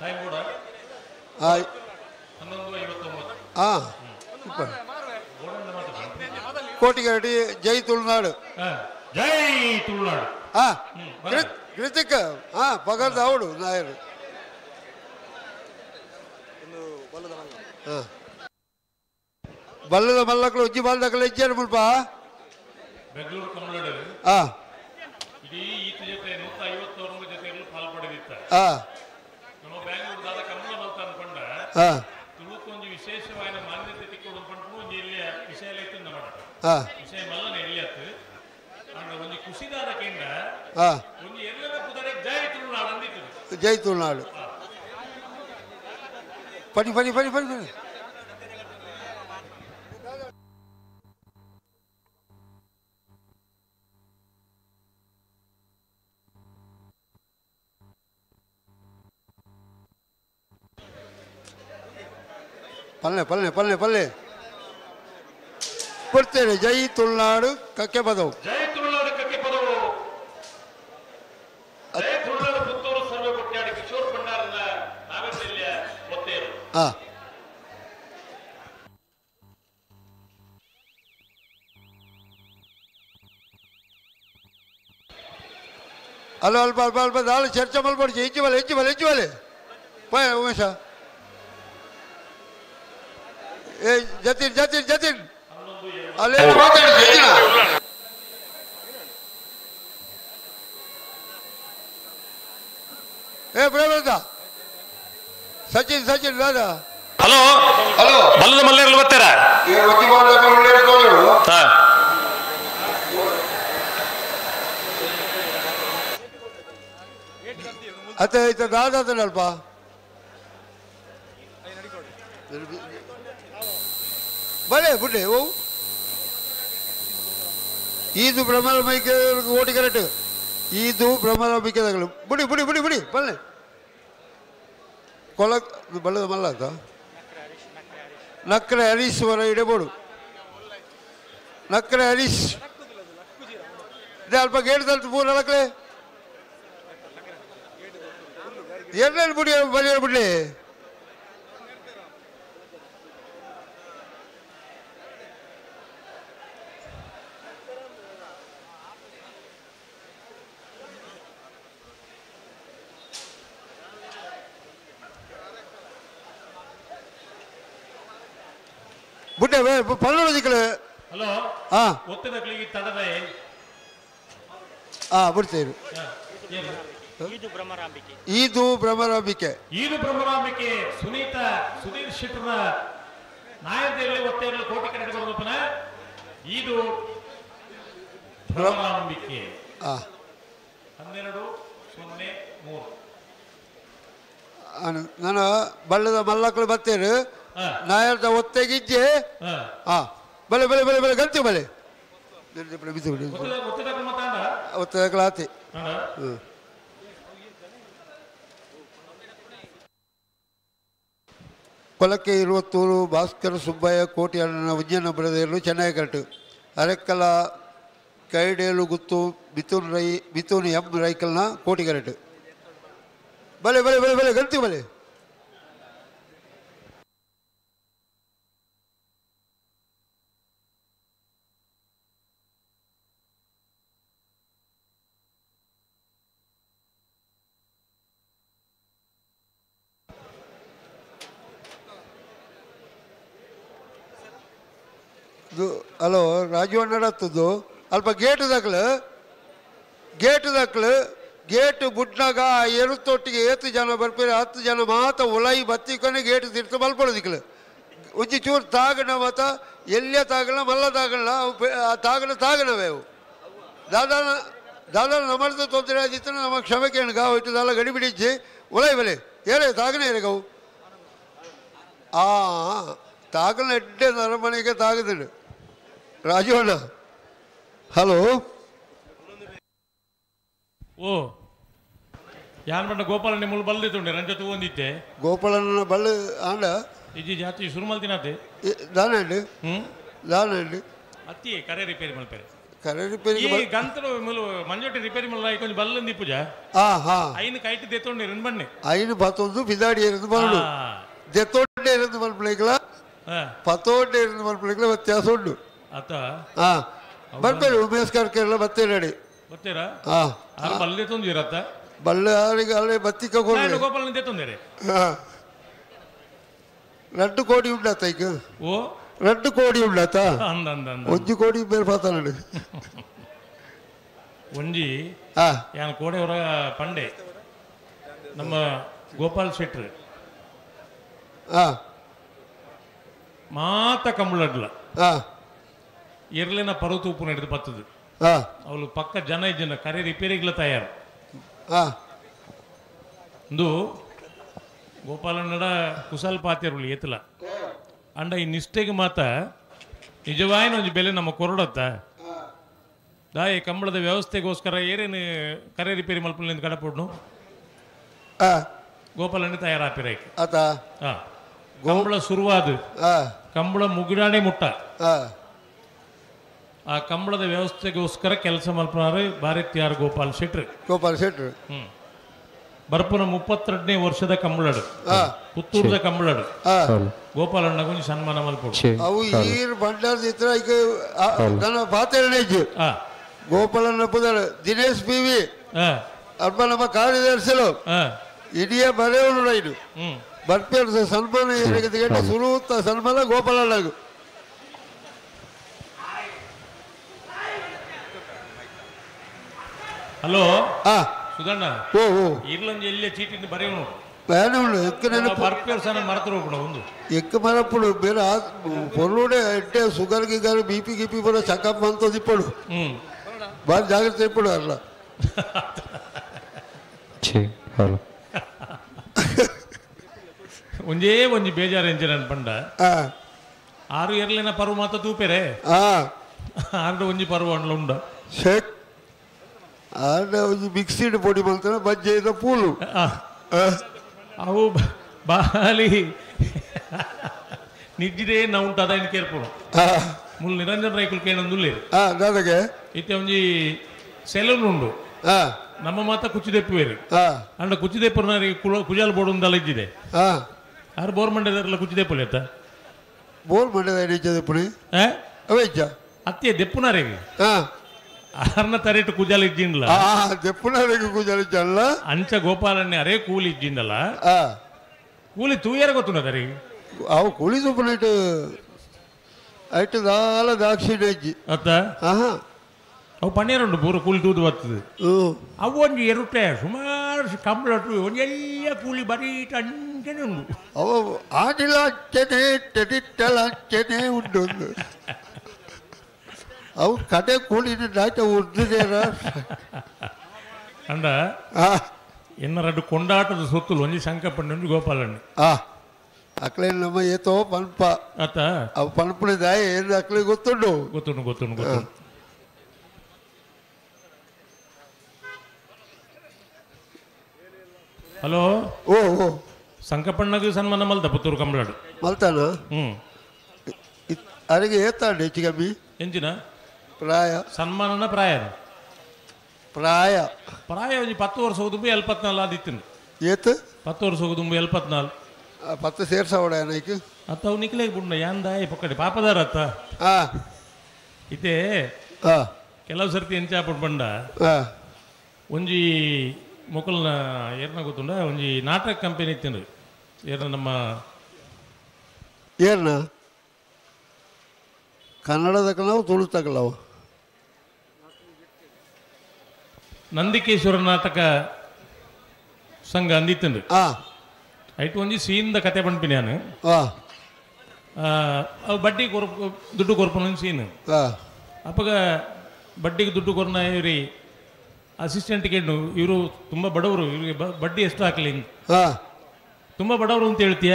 ಟೈಮ್ ಕೂಡ 11:59. ಹಾಂ ಕೋಟಿ ಕರೆಕ್ಟ್. ಜೈ ತುಳುನಾಡು. ಜೈ ತುಳುನಾಡು. ಹಾಂ ಕೃತಿಕ್ ಹಾಂ ಪಗರ್ದ ಅವಡು ನಾಯರು ಹಾಂ ಬಲ್ಲದ ಮಲ್ಲಕ್ಕಳು ಉಜ್ಜಿ ಬಾಲ್ದಕ್ಕಳು ಹೆಜ್ಜೆ ಮುಲ್ಪ ಬೆಂಗಳೂರು ಕಮಲಡು ಹಾಂ ಇಡೀ ಈತ ಜೊತೆ 150 ಜೊತೆ ಪಾಲ್ ಪಡೆದಿತ್ತ ಹಾಂ ನಮ್ಮ ಬೆಂಗಳೂರು ದಾದ ಕಮಲ ಮಲ್ತ ಅನ್ಕೊಂಡ ಹಾಂ ತುಳುಕು ಒಂಜಿ ವಿಶೇಷವಾದ ಮಾನ್ಯತೆ ತಿಕ್ಕೊಡು ಪಂಡು ಒಂಜಿ ಎಲ್ಲಿಯ ವಿಷಯ ಇತ್ತು ನಮ್ಮ ಹಾಂ ವಿಷಯ ಮಲ್ಲನ ಎಲ್ಲಿಯತ್ತು ಅಂಡ ಒಂಜಿ ಖುಷಿದಾದ ಕೇಂದ್ರ ಹಾಂ ಒಂಜಿ ಎಲ್ಲರ ಪುದರೆ ಜೈ ತುಳುನಾಡು ಅಂದಿತ್ತು. ಜೈ ತುಳುನಾಡು. ಪನಿ ಪನಿ ಪನಿ ಪನಿ ಪನಿ ಪಲ್ಲೆ ಪಲ್ಲೆ ಪಲ್ಲೆ ಪಲ್ಲೆ ಕೊಡ್ತೇನೆ. ಜೈ ತುಳುನಾಡು ಕಕ್ಕೆ ಪದವು. ಜೈ ತುಳುನಾಡು ಕಕ್ಕೆ ಪದವು. ಜೈ ತುಳುನಾಡು ಪುತ್ತೂರು ಸರ್ವೆ ಕೊಟ್ಟಾಡಿ ಕಿಶೋರ್ ಭಂಡಾರನ ನಾವೆಲ್ಲ ಒತ್ತೇರು. ಹಾಂ ಅಲ್ಲ ಅಲ್ಪ ಅಲ್ಪ ಅಲ್ಪ ದಾಳು ಚರ್ಚೆ ಮಲ್ಪಡ್ಚಿ ಹೆಜ್ಜೆ ಬಲೆ ಹೆಜ್ಜೆ ಬಲೆ ಹೆಜ್ಜೆ ಬಲೆ ಪೋಯ ಉಮೇಶ ಏ ಜತಿನ್ ಜತಿನ್ ಜತಿನ್ ಅಲ್ಲೇ ಮಾತಾಡಿ ಜತಿನ ಏ ಪ್ರೇಮದ ಸಚಿನ್ ಸಚಿನ್ ದಾದಾ ಹಲೋ ಹಲೋ ಬಲ್ಲದ ಮಲ್ಲೇರಲು ಬರ್ತಾರ ಅತ್ತೆ ಈತ ದಾದಾತನಲ್ಪ ಬಲೆ ಬುಡ್ಡೆ ಓ ಈದು ಭ್ರಮರ ಓಟಿ ಕರೆಕ್ಟ್ ಈದು ಭ್ರಮರ ಮಿಕ್ಕದಗಳು ಬುಡಿ ಬುಡಿ ಬುಡಿ ಬುಡಿ ಬಲ್ಲೆ ಕೊಲ ಬಲ್ಲದ ಮಲ್ಲ ಅಂತ ನಕ್ರೆ ಹರೀಶ್ ವರ ಇಡಬೋಡು ನಕ್ರೆ ಹರೀಶ್ ಅಲ್ಪ ಗೇಟ್ ತಲ್ತು ಪೂರ ನಕ್ಲೆ ಎರಡೆರಡು ಬುಡಿ ಬಲಿ ಬಿಡ್ಲಿ ಬುಡ್ಡೆ ಪನ್ನೊಂದು ದಿಕ್ಕಲು. ಹಲೋ ಹಾ ಒತ್ತಿದಕ್ಲಿಗೆ ತಡದೆ ಹಾ ಬಿಡ್ತೇನೆ. ಈದು ಭ್ರಮರಾಂಬಿಕೆ. ಈದು ಭ್ರಮರಾಂಬಿಕೆ. ಈದು ಭ್ರಮರಾಂಬಿಕೆ ಸುನೀತಾ ಸುಧೀರ್ ಶೆಟ್ಟರ ನಾಯಕರಲ್ಲಿ ಒತ್ತೆರಲು ಕೋಟಿ ಕರೆಕ್ಟ್ ಬರೋದಪ್ಪನ ಈದು ಭ್ರಮರಾಂಬಿಕೆ 12:03. ನಾನು ಬಳ್ಳದ ಮಲ್ಲಕ್ಕಳು ಬರ್ತೇನೆ ನಾಯರ್ದ ಒತ್ತೆಗಿಜ್ಜೆ ಹಾಂ ಬಲೆ ಬಲೆ ಬಲೆ ಬಲೆ ಗಂತಿ ಬಲೆ ಒತ್ತದಾಕಲ ಆತಿ ಹ್ಞೂ. ಕೊಲಕ್ಕೆ ಇರುವತ್ತೂರು ಭಾಸ್ಕರ ಸುಬ್ಬಯ್ಯ ಕೋಟಿ ಅಣ್ಣನ ಉಜ್ಜಯನ ಬರದೇಲು ಚೆನ್ನಾಗಿ ಕರೆಕ್ಟ್ ಅರೆಕ್ಕಲ ಕೈಡೇಲು ಗುತ್ತು ಮಿಥುನ್ ರೈ ಮಿಥುನ್ ಎಂ ರೈಕಲ್ನ ಕೋಟಿ ಕರೆಕ್ಟ್ ಬಲೆ ಬಲೆ ಬಲೆ ಬಲೆ ಗಂತಿ ಬಲೆ. ಹಲೋ ರಾಜು ಅಣ್ಣರತ್ತದ್ದು ಅಲ್ಪ ಗೇಟ್ ದಾಖಲು ಗೇಟ್ ದಾಖಲು ಗೇಟ್ ಬುಡ್ನಾಗ ಎರುತ್ತೊಟ್ಟಿಗೆ ಏತು ಜನ ಬರ್ಪೇರೆ 10 ಜನ ಮಾತ ಉಲೈ ಬತ್ತಿಕೊನೆ ಗೇಟ್ ತಿರ್ತು ಮಲ್ಪಡೋದಿಕ್ಕಲು ಒಂಜಿ ಚೂರು ತಾಗಣ ಮಾತ ಎಲ್ಲೇ ತಾಗಣ ಮಲ್ಲ ತಾಗಣ ತಾಗಣ ತಾಗಣವೇ ಅವು ದಾದಾನ ದಾದಾನ ನಮ್ಮದು ತೊಂದರೆ ಆಗಿತ್ತು ನಮ್ಮ ಕ್ಷಮೆ ಕೇಳು ಗಾವು ಇಟ್ಟು ದಾಲ ಗಡಿ ಬಿಡಿಜ್ಜಿ ಉಲೈ ಬಲೆ ಏರೇ ತಾಗಣ ಏರೆಗವು ಆ ತಾಗಣ ಎಡ್ಡೆ ನರಮನೆಗೆ ತಾಗದಿಡು ರಾಜು ಅಣ್ಣ. ಹಲೋ ಓ ಯಾನ್ ಬಂಡ ಗೋಪಾಲಣ್ಣ ಮುಳ್ಳು ಬಲ್ದಿತ್ತುಂಡೆ ರಂಜ ತೂವೊಂದಿತ್ತೆ ಗೋಪಾಲಣ್ಣ ಬಲ್ಲು ಆಂಡ ಇಜ್ಜಿ ಜಾತಿ ಶುರು ಮಲ್ತಿನಾತೆ ದಾನಂడి ದಾನಂಡಿ ಅತ್ತಿ ಕರೆ ರಿಪೇರಿ ಮಲ್ಪೇರೆ ಕರೆ ರಿಪೇರಿ ಈ ಗಂತ್ರ ಮುಲು ಮಂಜೊಟ್ಟಿ ರಿಪೇರಿ ಮಲ್ಲ ಕೊಂಚ ಬಲ್ಲಂದಿ ಪೂಜಾ ಆ ಹಾ ಐನು ಕೈಟ್ ದೆತ್ತೊಂಡೆ ರೆಂಡು ಬಣ್ಣೆ ಐನು ಬತ್ತೊಂದು ಬಿದಾಡಿ ಇருந்து ಬರಡು ದೆತ್ತೊಂಡೆ ಇருந்து ಮಲ್ಪಲೇಕಲ ಪತ್ತೊಂಡೆ ಇருந்து ಮಲ್ಪಲೇಕಲ ವ್ಯತ್ಯಾಸ ಉಂಟು ಅತ್ತ ಹಾ ಬರ್ಬೇಡಿ ಉಮೇಶ್ ಕರ್ಕೆಲ್ಲ ಬತ್ತೇಳಿ ಬರ್ತೀರಾ ಹಾ ಬಲ್ಲೆ ತೊಂದಿರತ್ತ ಬಲ್ಲೆ ಅವರಿಗೆ ಅಲ್ಲೇ ಬತ್ತಿಕ ಗೋಪಾಲನ ತೊಂದರೆ 2 ಕೋಟಿ ಉಂಡಾತ ಈಗ ಓ 2 ಕೋಟಿ ಉಂಡಾತ ಅಂದ ಅಂದ ಅಂದ 1 ಕೋಟಿ ಬೇರೆ ಪಾತಾನಡು ಒಂಜಿ ಯಾನ್ ಕೋಡೆಯವರ ಪಂಡೆ ನಮ್ಮ ಗೋಪಾಲ್ ಶೆಟ್ರು ಮಾತ ಕಂಬಳಡ್ಲ ಎರ್ಲಿನ ಪರ್ವತೂಪು ನಡೆದು ಬತ್ತದು ಅವಳು ಪಕ್ಕ ಜನ ಇಜ್ಜನ ಕರೆ ರಿಪೇರಿಗ್ಲ ತಯಾರು ಇಂದು ಗೋಪಾಲಣ್ಣಡ ಕುಶಾಲ್ ಪಾತ್ಯರುಳು ಏತಲ ಅಂಡ ಈ ನಿಷ್ಠೆಗೆ ಮಾತ ನಿಜವಾಯಿನ ಒಂಜಿ ಬೆಲೆ ನಮ್ಮ ಕೊರಡತ್ತ ದಾಯಿ ಕಂಬಳದ ವ್ಯವಸ್ಥೆಗೋಸ್ಕರ ಏರೇನು ಕರೆ ರಿಪೇರಿ ಮಲ್ಪಲಿಂದ ಕಡಪುಡ್ನು ಗೋಪಾಲಣ್ಣ ತಯಾರಾಪಿರೈಕ್ ಕಂಬಳ ಶುರುವಾದ ಕಂಬಳ ಮುಗಿಡಾಣೆ ಮುಟ್ಟ ಆ ಕಂಬಳದ ವ್ಯವಸ್ಥೆಗೋಸ್ಕರ ಕೆಲಸ ಮಲ್ಪನಾರು ಭಾರತೀಯಾರ್ ಗೋಪಾಲ್ ಶೆಟ್ರು ಗೋಪಾಲ್ ಶೆಟ್ರು ಬರ್ಪುನ 32ನೇ ವರ್ಷದ ಕಂಬಳಡು ಪುತ್ತೂರದ ಕಂಬಳಡು ಗೋಪಾಲಣ್ಣ ಕೊಂಚ ಸನ್ಮಾನ ಮಲ್ಪಡು ಅವು ಈರ್ ಭಂಡಾರದ ಇತ್ರ ಈಗ ನನ್ನ ಪಾತೇರಣೆ ಗೋಪಾಲಣ್ಣ ಪುದರ್ ದಿನೇಶ್ ಪಿ ವಿ ಅಲ್ಪ ನಮ್ಮ ಕಾರ್ಯದರ್ಶಿಲು ಇಡೀ ಬರೆಯವನು ಇದು ಬರ್ಪೇರ್ ಸನ್ಮಾನ ಸುರುತ್ತ ಸನ್ಮಾನ ಗೋಪಾಲಣ್ಣಗೂ. ಹಲೋ ಸುಧಣ್ಣ ಇರ್ಲಂಜಿ ಎಲ್ಲೇ ಚೀಟಿಂದ ಬರೆಯವನು ಎಕ್ಕ ಮರಪ್ಪುಡು ಬೇರೆ ಪೊರ್ಲುಡೆ ಎಡ್ಡೆ ಸುಗರ್ ಗಿಗರ್ ಬಿ ಪಿ ಗಿಪಿ ಬರೋ ಚಕಪ್ ಅಂತ ಇಪ್ಪಡು ಬಾರಿ ಜಾಗ್ರತೆ ಇಪ್ಪಡು ಅಲ್ಲ. ಒಂಜೇ ಒಂಜಿ ಬೇಜಾರು ಎಂಜಿನ ಪಂಡ 6 ಎರ್ಲಿನ ಪರ್ವ ಮಾತ ತೂಪೆರೆ ಆರು ಒಂಜಿ ಪರ್ವ ಅಂಡ್ಲ ಉಂಡ ಶೇಕ್ ಆಂಡ ಒಂಜಿ ಮಿಕ್ಸಿಡ್ ಪೊಡಿ ಮಲ್ತನ ಬಜ್ಜೆದ ಪೂಲು ಅವು ಬಾಲಿ ನಿಜ್ಜಿದೆ ನಾವು ಉಂಟು ಅದ ಕೇರ್ಪುಡು ಮುಲ್ ನಿರಂಜನ್ ರೈಕುಲ್ ಕೇಳಂದುಲ್ಲೇರು ದಾದಗೆ ಇತ್ತೆ ಒಂಜಿ ಸೆಲೂನ್ ಉಂಡು ನಮ್ಮ ಮಾತ ಕುಚಿದೆಪ್ಪುವೇರು ಅಂಡ ಕುಚಿದೆಪ್ಪುನರಿಗೆ ಕುಜಾಲ್ ಬೋರ್ಡ್ ಒಂದಲ್ಲ ಇದ್ದಿದೆ ಆರು ಬೋರ್ ಮಂಡ್ಯದಾರಲ್ಲ ಕುಚಿದೆಪ್ಪುಲೆ ಅತ್ತ ಬೋರ್ ಮಂಡ್ಯದ ನಿಜ್ಜದೆಪ್ಪುನಿ ಅವೇ ಇಜ್ಜ ಅತ್ತೆ ದೆಪ್ಪುನಾರಿಗೆ ಆರ್ನ ತರೇಟು ಕುಜಾಲ್ ಇಜ್ಜಿಂಡ್ಲ ದೆಪ್ಪುನಾರಿಗೆ ಕುಜಾಲ್ ಇಜ್ಜಲ್ಲ ಅಂಚ ಗೋಪಾಲಣ್ಣೆ ಅರೇ ಕೂಲಿ ಇಜ್ಜಿಂಡಲ್ಲ ಕೂಲಿ ತೂಯರ ಗೊತ್ತುಂಡ ಅರಿಗೆ ಅವು ಕೂಲಿ ಸೂಪನೈಟ್ ಐಟ್ ದಾಲ ದಾಕ್ಷಿಣ್ಯ ಇಜ್ಜಿ ಅತ್ತ ಅವು ಪನ್ನೀರುಂಡು ಪೂರ ಕೂಲಿ ತೂದು ಬರ್ತದೆ ಅವು ಒಂಜಿ ಎರುಟೆ ಸುಮಾರು ಕಂಬಳಟು ಒಂಜಿ ಎಲ್ಲ ಕೂಲಿ ಬರೀ ಅಂಚನೆ ಉಂಡು ಅವು ಆಟಿಲ ಅಂಚನೆ ಟೆಡಿಟ್ಟಲ ಅಂಚನೆ ಉಂಡು ಅವು ಕಡೆ ಕೂಲಿ ನಾಟ ಉರ್ದುದೇರ ಅಂಡ ಎನ್ನ ರಡ್ಡು ಕೊಂಡಾಟದ ಸೊತ್ತುಲು ಒಂಜಿ ಶಂಕಪಣ್ಣೆ ಒಂಜಿ ಗೋಪಾಲಣ್ಣೆ. ಅಕ್ಲೆ ನಮ್ಮ ಏತೋ ಪನ್ಪ ಅತ್ತ ಅವು ಪನ್ಪುನ ದಾಯ ಏನು ಅಕ್ಲೆ ಗೊತ್ತುಂಡು ಗೊತ್ತುಂಡು ಗೊತ್ತುಂಡು ಗೊತ್ತುಂಡು. ಹಲೋ ಓ ಓ ಸಂಕಪಣ್ಣಗೆ ಸನ್ಮಾನ ಮಲ್ತ ಪುತ್ತೂರು ಕಂಬಳಾಡು ಮಲ್ತಾನ. ಅರಿಗೆ ಏತಾಂಡು ಹೆಚ್ಚು ಕಮ್ಮಿ ಎಂಚಿನ ಪ್ರಾಯ ಸನ್ಮಾನನ ಪ್ರಾಯ ಪ್ರಾಯ ಪ್ರಾಯ ಒಂಜಿ 10 ವರ್ಷ ದುಂಬು 74 ಆದಿತ್ತು. ಏತು 10 ವರ್ಷ ದುಂಬು 74 10 ಸೇರ್ಸಾವಡ ಏನಕ್ಕೆ ಅತ್ತ ಅವು ನಿಕ್ಲೇಗ್ ಬುಡ್ನ ಯಾಂದಾಯ ಪೊಕ್ಕಡೆ ಪಾಪದಾರ ಅತ್ತ ಇತ್ತೆ ಕೆಲವು ಸರ್ತಿ ಎಂಚಾಪುಡ್ ಬಂಡ ಒಂಜಿ ಮೊಕಲ್ನ ಏರ್ನ ಗೊತ್ತುಂಡ ಒಂಜಿ ನಾಟಕ ಕಂಪೆನಿ ಇತ್ತಿನ ಏರ್ನ ನಮ್ಮ ಏರ್ನ ಕನ್ನಡದಕ್ಕಲವು ತುಳುತಕ್ಕಲವು ನಂದಿಕೇಶ್ವರ ನಾಟಕ ಸಂಘ ಅಂದಿತ್ತಂಡು. ಐಟ್ ಒಂಜಿ ಸೀನ್ದ ಕತೆ ಪನ್ಪಿನಿ ನಾನು. ಅವು ಬಡ್ಡಿ ಕೊರ್ ದುಡ್ಡು ಕೊರ್ಪುನ ಒಂಜಿ ಸೀನ್. ಅಪ್ಪಗ ಬಡ್ಡಿಗೆ ದುಡ್ಡು ಕೊರ್ನ ಇವ್ರಿ ಅಸಿಸ್ಟೆಂಟ್ ಕೇಳು, ಇವರು ತುಂಬ ಬಡವರು, ಇವ್ರಿಗೆ ಬಡ್ಡಿ ಎಷ್ಟು ಹಾಕಲಿ, ತುಂಬ ಬಡವರು ಅಂತ ಹೇಳ್ತೀಯ,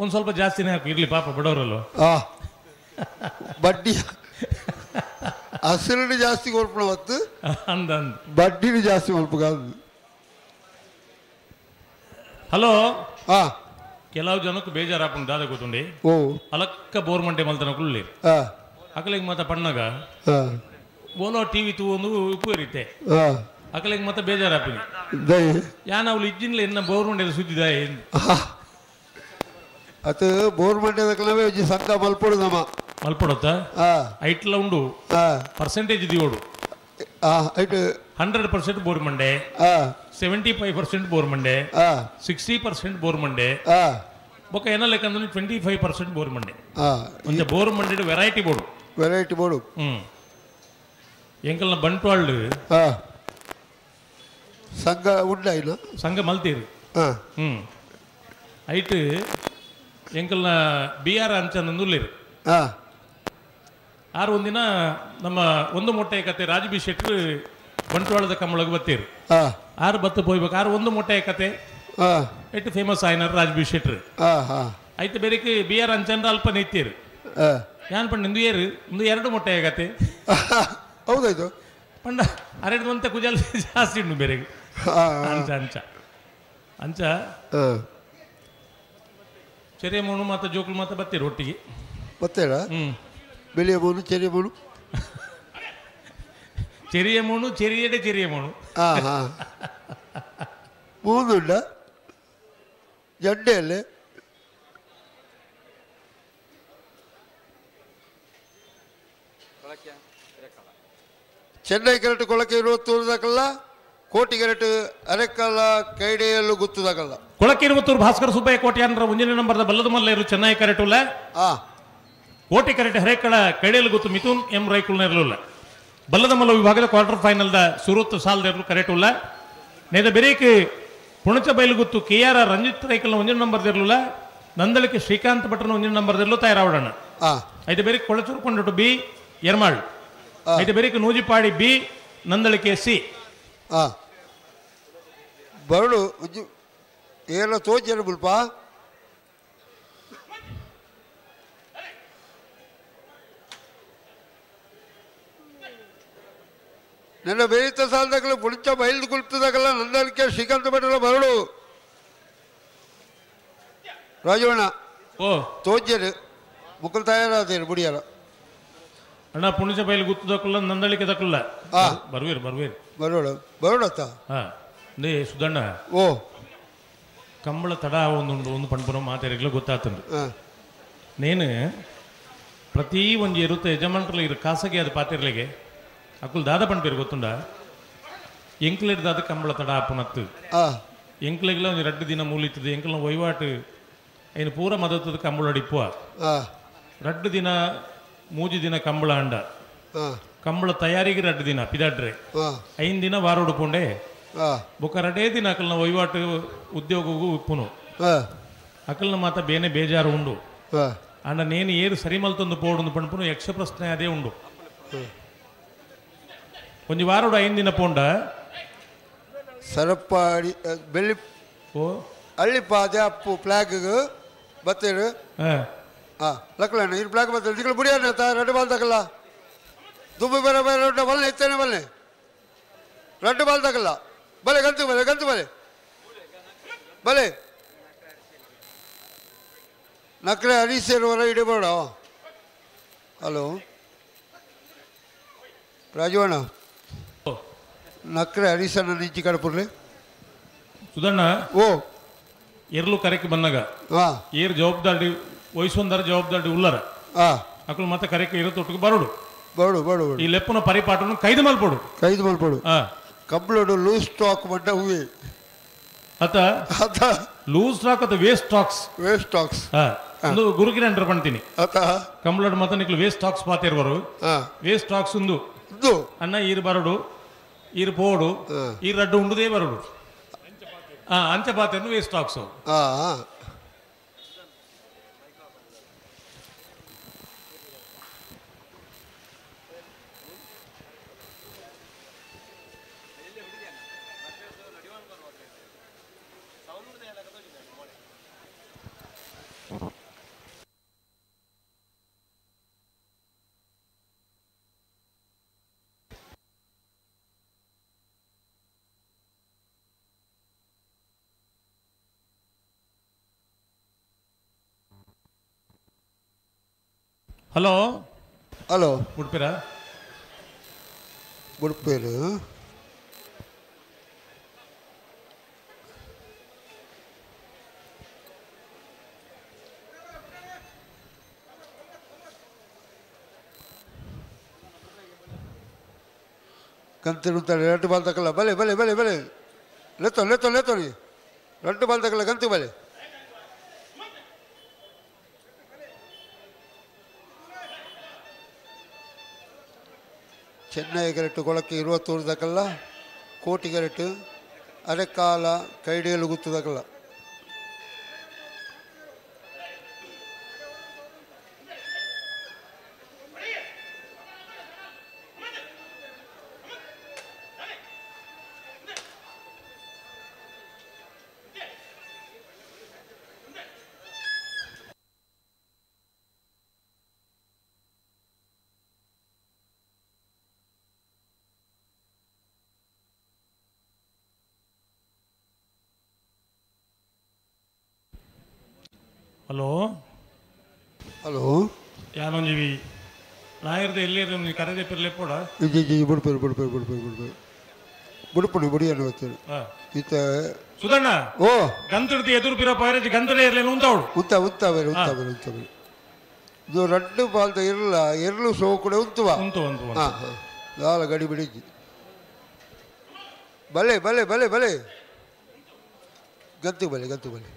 ಒಂದು ಸ್ವಲ್ಪ ಜಾಸ್ತಿನೇ ಹಾಕು, ಇರಲಿ ಪಾಪ ಬಡವರಲ್ವ. ಬಡ್ಡಿ ಹಸಿರು ಜಾಸ್ತಿ ಕೊರ್ಪಣ ಹೊತ್ತು ಅಂದ ಅಂದ ಬಡ್ಡಿನೂ ಜಾಸ್ತಿ ಕೊರ್ಪು. ಹಲೋ ಕೆಲವು ಜನಕ್ಕೆ ಬೇಜಾರಾಪುಂಡು ದಾದ ಗೊತ್ತುಂಡಿ ಅಲಕ್ಕ ಬೋರ್ ಮಂಟೆ ಮಲ್ತನ ಕುಳ್ಳಿ ಅಕಲಿಗೆ ಮಾತ ಪಣ್ಣಗ ಬೋಲೋ ಟಿವಿ ತೂ ಒಂದು ಉಪ್ಪು ಇರುತ್ತೆ ಅಕಲಿಗೆ ಮಾತ ಬೇಜಾರಾಪಿನಿ ಯಾನ್ ಅವಳು ಇಜ್ಜಿನ್ಲ ಎನ್ನ ಬೋರ್ ಮಂಡೆ ಸುದ್ದಿದ ಅದು ಬೋರ್ ಮಂಡೆ ಸಂಘ ಮಲ್ಪೊಡು ನಮ್ಮ ಮಲ್ಪೊಡತ್ತ ಐಟ್ಲ ಉಂಡು ಪರ್ಸೆಂಟೇಜ್ ದಿಯೋಡು 100% ಬೋರ್ ಮಂಡೆ, 75% ಬೋರ್ ಮಂಡೆ, 60% ಬೋರ್ ಮಂಡೆ, ಬೊಕ್ಕ ಏನ ಲೆಕ್ಕ ಅಂದ್ರೆ 25% ಬೋರ್ ಮಂಡೆ. ಒಂಜ ಬೋರ್ ಮಂಡೆ ವೆರೈಟಿ ಬೋರ್ಡು ವೆರೈಟಿ ಬೋರ್ಡು. ಎಂಕಲ್ನ ಬಂಟ್ವಾಳ್ಡು ಸಂಘ ಉಂಡ ಇಲ್ಲ ಸಂಘ ಮಲ್ತೀರಿ. ಐಟ್ ಎಂಕಲ್ನ ಬಿ ಆರ್ ಅಂಚಂದುಲ್ಲೇರು ಆರು ಒಂದಿನ ನಮ್ಮ ಒಂದು ಮೊಟ್ಟೆ ಕತೆ ರಾಜ್ ಬಿ ಶೆಟ್ರು ಬಂಟ್ವಾಳದ ಕಮ್ಮಳಗೆ ಬತ್ತೀರು. ಆರು ಬತ್ತು ಪೋಯ್ಬೇಕು ಆರು ಒಂದು ಮೊಟ್ಟೆ ಕತೆ ಎಟ್ಟು ಫೇಮಸ್ ಆಯ್ನಾರು ರಾಜ್ ಬಿ ಶೆಟ್ರು. ಆಯ್ತು ಬೇರೆಕ್ಕೆ ಬಿ ಆರ್ ಅಂಚಂದ್ರ ಅಲ್ಪ ನಿತ್ತೀರು ಯಾನ್ ಪಂಡ ಇಂದು ಏರು ಒಂದು ಎರಡು ಮೊಟ್ಟೆ ಕತೆ ಹೌದಾಯ್ತು ಪಂಡ ಅರೆಡು ಒಂತೆ ಕುಜಾಲ್ ಜಾಸ್ತಿ ಉಂಟು ಬೇರೆ ಅಂಚ ಅಂಚ ಅಂಚ ಚೆರಿಯ ಮೋನು ಮಾತ ಜೋಕುಲು ಮಾತ ಬತ್ತೀರು ಒಟ್ಟಿಗೆ ಬತ್ತೀರಾ? ಬಿಳಿಯ ಮೋನು ಚೆರಿಯ ಮೋನು ಚೆರಿಯ ಮೋನು ಚೆರಿಯಡೆ ಚೆರಿಯ ಮೋನು ಮೂನುಂಡ ಜಡ್ಡೆಯಲ್ಲೇ ಚೆನ್ನೈ ಕೆರೆಟ್ ಕೊಳಕೆ ಇರುವತ್ತೂರು ದಾಕಲ್ಲ, ಕೋಟಿ ಕೆರೆಟ್ ಅರೆಕಲ್ಲ ಕೈಡೆಯಲ್ಲೂ ಗುತ್ತು ದಾಕಲ್ಲ. ಕೊಳಕೆ ಇರುವತ್ತೂರು ಭಾಸ್ಕರ ಸುಬ್ಬಯ್ಯ ಕೋಟ್ಯಾನ್ರ ಮುಂದಿನ ನಂಬರ್ದ ಬಲ್ಲದ ಮಲ್ಲ ಚೆನ್ನೈ ಕರೆಟುಲ್ಲ, ಕೋಟಿ ಕರೆಟ್ ಹರೇಕಳ ಕೈಡೆಯಲು ಗುತ್ತು ಮಿಥುನ್ ಎಂ ರೈಕುಲ್ನೆರಲುಲ್ಲ. ಬಲ್ಲದ ಮಲ್ಲ ವಿಭಾಗದ ಕ್ವಾರ್ಟರ್ ಫೈನಲ್ದ ಸುರತ್ ಸಾಲ್ದೆರಲು ಕರೆಟುಲ್ಲ. ನೇದ ಬೆರೇಕ್ ಪುಣಚ ಬೈಲುಗುತ್ತು ಕೆ ಆರ್ ರಂಜಿತ್ ರೈಕಲ್ನ ಒಂದಿನ ನಂಬರ್ದಿರಲಿಲ್ಲ, ನಂದಳಿಕೆ ಶ್ರೀಕಾಂತ್ ಭಟ್ರನ ಒಂದಿನ ನಂಬರ್ದಿರಲು ತಯಾರಾವಡೋಣ. ಐದು ಬೇರೆ ಕೊಳಚೂರು ಕೊಂಡಟು ಬಿ ಎರ್ಮಾಳ್, ಐದು ಬೇರೆ ನೂಜಿಪಾಡಿ ಬಿ ನಂದಳಿಕೆ ಸಿ. ಬರಡು ಏನ ತೋಜನ ಬುಲ್ಪ ನನ್ನ ಬೇರಿತ ಸಾಲದಾಗಲ ಪುಣಚ ಬೈಲ್ದು ಕುಲ್ತದಾಗಲ್ಲ ನಂದಳಿಕೆ ಶ್ರೀಕಾಂತ ಭಟ್ರ ಬರಡು ರಾಜವಣ್ಣ ಓ ತೋಜರು ಮುಕ್ಕಲ್ ತಯಾರಾದೇನು ಬುಡಿಯಾರ ಅಣ್ಣ. ಪುಣಚ ಬೈಲು ಗುತ್ತದಕ್ಕಲ್ಲ ನಂದಳಿಕೆ ದಕ್ಕಲ್ಲ ಬರ್ವೀರ್ ಬರ್ವೀರ್ ಬರೋಣ ಬರೋಣತ್ತ. ಹಾಂ ನೇ ಸುಧಣ್ಣ ಓ ಕಂಬಳ ತಡ ಒಂದುಂಡು ಒಂದು ಪಣ್ಪುನ ಮಾತಾಡಿಗ್ಲೂ ಗೊತ್ತಾತಂಡು. ನೇನು ಪ್ರತಿ ಒಂಜಿ ಇರುತ್ತೆ ಯಜಮಾನ್ರಲ್ಲಿ ಇರು ಖಾಸಗಿ ಅದು ಪಾತಿರ್ಲಿಗೆ ಅಕ್ಕುಲ್ ದಾದ ಪಣ್ಪೇರು ಗೊತ್ತುಂಡ ಎಂಕ್ಲೇಟ್ ದಾದ ಕಂಬಳ ತಡ ಆಪುನತ್ತು ಎಂಕ್ಲೆಗ್ಲ ಒಂಜಿ ರಡ್ಡು ದಿನ ಮೂಲಿತ್ತದು ಎಂಕ್ಲ ವಹಿವಾಟು ಐನು ಪೂರ ಮದತ್ತದ ಕಂಬಳ ಅಡಿಪ್ಪುವ ರಡ್ಡು ದಿನ ಮೂಜಿ ದಿನ ಕಂಬಳ ಅಂಡ ಕಂಬಳ ತಯಾರಿಗೆ ರಡ್ಡು ದಿನ ಪಿದಾಡ್ರೆ ಐದು ದಿನ ವಾರೋಡು ಪೋಂಡೆ ಬೊಕ್ಕ ರಡೇ ದಿನ ಅಕಲ್ನ ವಹಿವಾಟು ಉದ್ಯೋಗಗೂ ಉಪ್ಪುನು ಅಕಲ್ನ ಮಾತ ಬೇನೆ ಬೇಜಾರು ಉಂಡು ಅಂಡ ನೇನು ಏರು ಸರಿ ಮಲ್ತೊಂದು ಪೋಡುಂದು ಪಣ್ಪುನು ಯಕ್ಷ ಪ್ರಶ್ನೆ ಅದೇ ಉಂಡು. ಒಂಜಿ ವಾರೋಡು ಐದು ದಿನ ಪೋಂಡ ಸರಪಾಡಿ ಬೆಳ್ಳಿ ಓ ಅಳ್ಳಿಪಾದೆ ಅಪ್ಪು ಫ್ಲಾಗ್ ಬತ್ತೇರು ಹಾಂ ಲಕ್ಕಲಣ್ಣ ಇರು ಫ್ಲಾಗ್ ಬರ್ತೇನೆ ನಿಕಲು ಬುಡಿಯಾರ ರೆಡ್ ಬಾಲ್ ತಗಲ್ಲ ದುಬ್ಬು ಬೇರೆ ಬೇರೆ ರೊಡ್ಡ ಬಲ್ಲೆ ಇತ್ತೇನೆ ಬಲ್ಲೆ ರೆಡ್ ಬಾಲ್ ತಗಲ್ಲ ಬಲೆ ಗಂತು ಬಲೆ ಗಂತು ಬಲೆ ಬಲೆ ನಕ್ರೆ ಹರೀಶ್ ಹೊರ ಇಡಬೇಡ. ಹಲೋ ರಾಜವಣ್ಣ ನಕ್ರೆ ಹರೀಶಣ್ಣ ನಿಂಚಿ ಕಡಪುರ್ಲಿ ಸುಧಣ್ಣ ಓ ಎರ್ಲು ಕರೆಕ್ ಬಂದಾಗ ಏರ್ ಜವಾಬ್ದಾರಿ ವಹಿಸೊಂದರ ಜವಾಬ್ದಾರಿ ಉಲ್ಲರ ಅಕಲು ಮತ್ತೆ ಕರೆಕ್ ಇರೋ ತೊಟ್ಟಿಗೆ ಬರೋಡು ಬರೋಡು ಬರೋಡು ಈ ಲೆಪ್ಪನ ಪರಿಪಾಠವನ್ನು ಕೈದು ಮಲ್ಪಡು ಕೈದು ಮಲ್ಪಡು ಕಬ್ಲೋಡು ಲೂಸ್ ಸ್ಟಾಕ್ ಮಂಡ ಹೂವೆ ಅತ ಅತ ಲೂಸ್ ಸ್ಟಾಕ್ ಅತ ವೇಸ್ಟ್ ಸ್ಟಾಕ್ಸ್ ವೇಸ್ಟ್ ಸ್ಟಾಕ್ಸ್ ಒಂದು ಗುರುಕಿರಣ್ ಪಣ್ತೀನಿ ಅತ ಕಂಬ್ಲೋಡು ಮತ್ತೆ ನಿಕ್ಲು ವೇಸ್ಟ್ ಸ್ಟಾಕ್ಸ್ ಪಾತಿರುವರು ವೇಸ್ಟ್ ಸ್ಟಾಕ್ಸ್ ಉಂದು ಅಣ್ಣ ಈರು ಬರೋಡು ಈರು ಪೋಡು ಈರು ರಡ್ಡು ಉಂಡುದೇ ಬರೋಡು ಅಂಚೆ ಪಾತ್ರೆ ವೇಸ್ಟ್ ಸ್ಟಾಕ್ಸ್. ಹಲೋ ಹಲೋ ಉಡುಪಿರ ಉಡುಪಿರು ಕಂತಿರುತ್ತಾರೆ ಎರಡು ಬಾಲ್ ತಕಲ್ಲ ಬಲೆ ಬಲೆ ಬಲೆ ಬಲೆ ಲೆತ್ತೋ ಲೆತ್ತೋ ಲೆತ್ತೋ ರೀ ಎರಡು ಬಾಲ್ ತಕಲ್ಲ ಕಂತು ಬಲೆ ಚೆನ್ನೈ ಗರೆಟ್ಟು ಕೊಳಕ್ಕೆ 21 ದಕಲ್ಲ ಕೋಟಿ ಗರೆಟ್ಟು ಅರೆಕಾಲ ಕೈಡಿಯಲು ಗುತ್ತದಕಲ್ಲ. ಹಲೋ ಹಲೋ ಯಾನೊಂಜಿವಿ ನಾಯರ್ದ ಎಲ್ಲಿ ಕರೆದೆ ಪಿರ್ಲೆ ಪೋಡ ಇಜ್ಜಿ ಇಜ್ಜಿ ಬುಡ್ಪೇರು ಬುಡ್ಪೇರು ಬುಡ್ಪೇರು ಬುಡ್ಪೇರು ಬುಡ್ಪುಡಿ ಬುಡಿ ಅನ್ನೋ ಬರ್ತೀರಿ ಈತ ಸುಧಣ್ಣ ಓ ಗಂತಡ್ತಿ ಎದುರು ಪಿರ ಪೈರಜಿ ಗಂತಡೆ ಇರಲಿ ಉಂತಾವಳು ಉಂತ ಉಂತ ಬೇರೆ ಉಂತ ಬೇರೆ ಉಂತ ಬೇರೆ ಇದು ರಡ್ಡು ಬಾಲ್ದ ಇರಲ್ಲ ಎರಲು ಸೋ ಕೂಡ ಉಂತುವ ಉಂತು ಉಂತು ಹಾಂ ಹಾಂ ದಾಲ ಗಡಿ ಬಿಡಿಜ್ಜಿ ಬಲೆ ಬಲೆ ಬಲೆ ಬಲೆ ಗಂತು ಬಲೆ ಗಂತು ಬಲೆ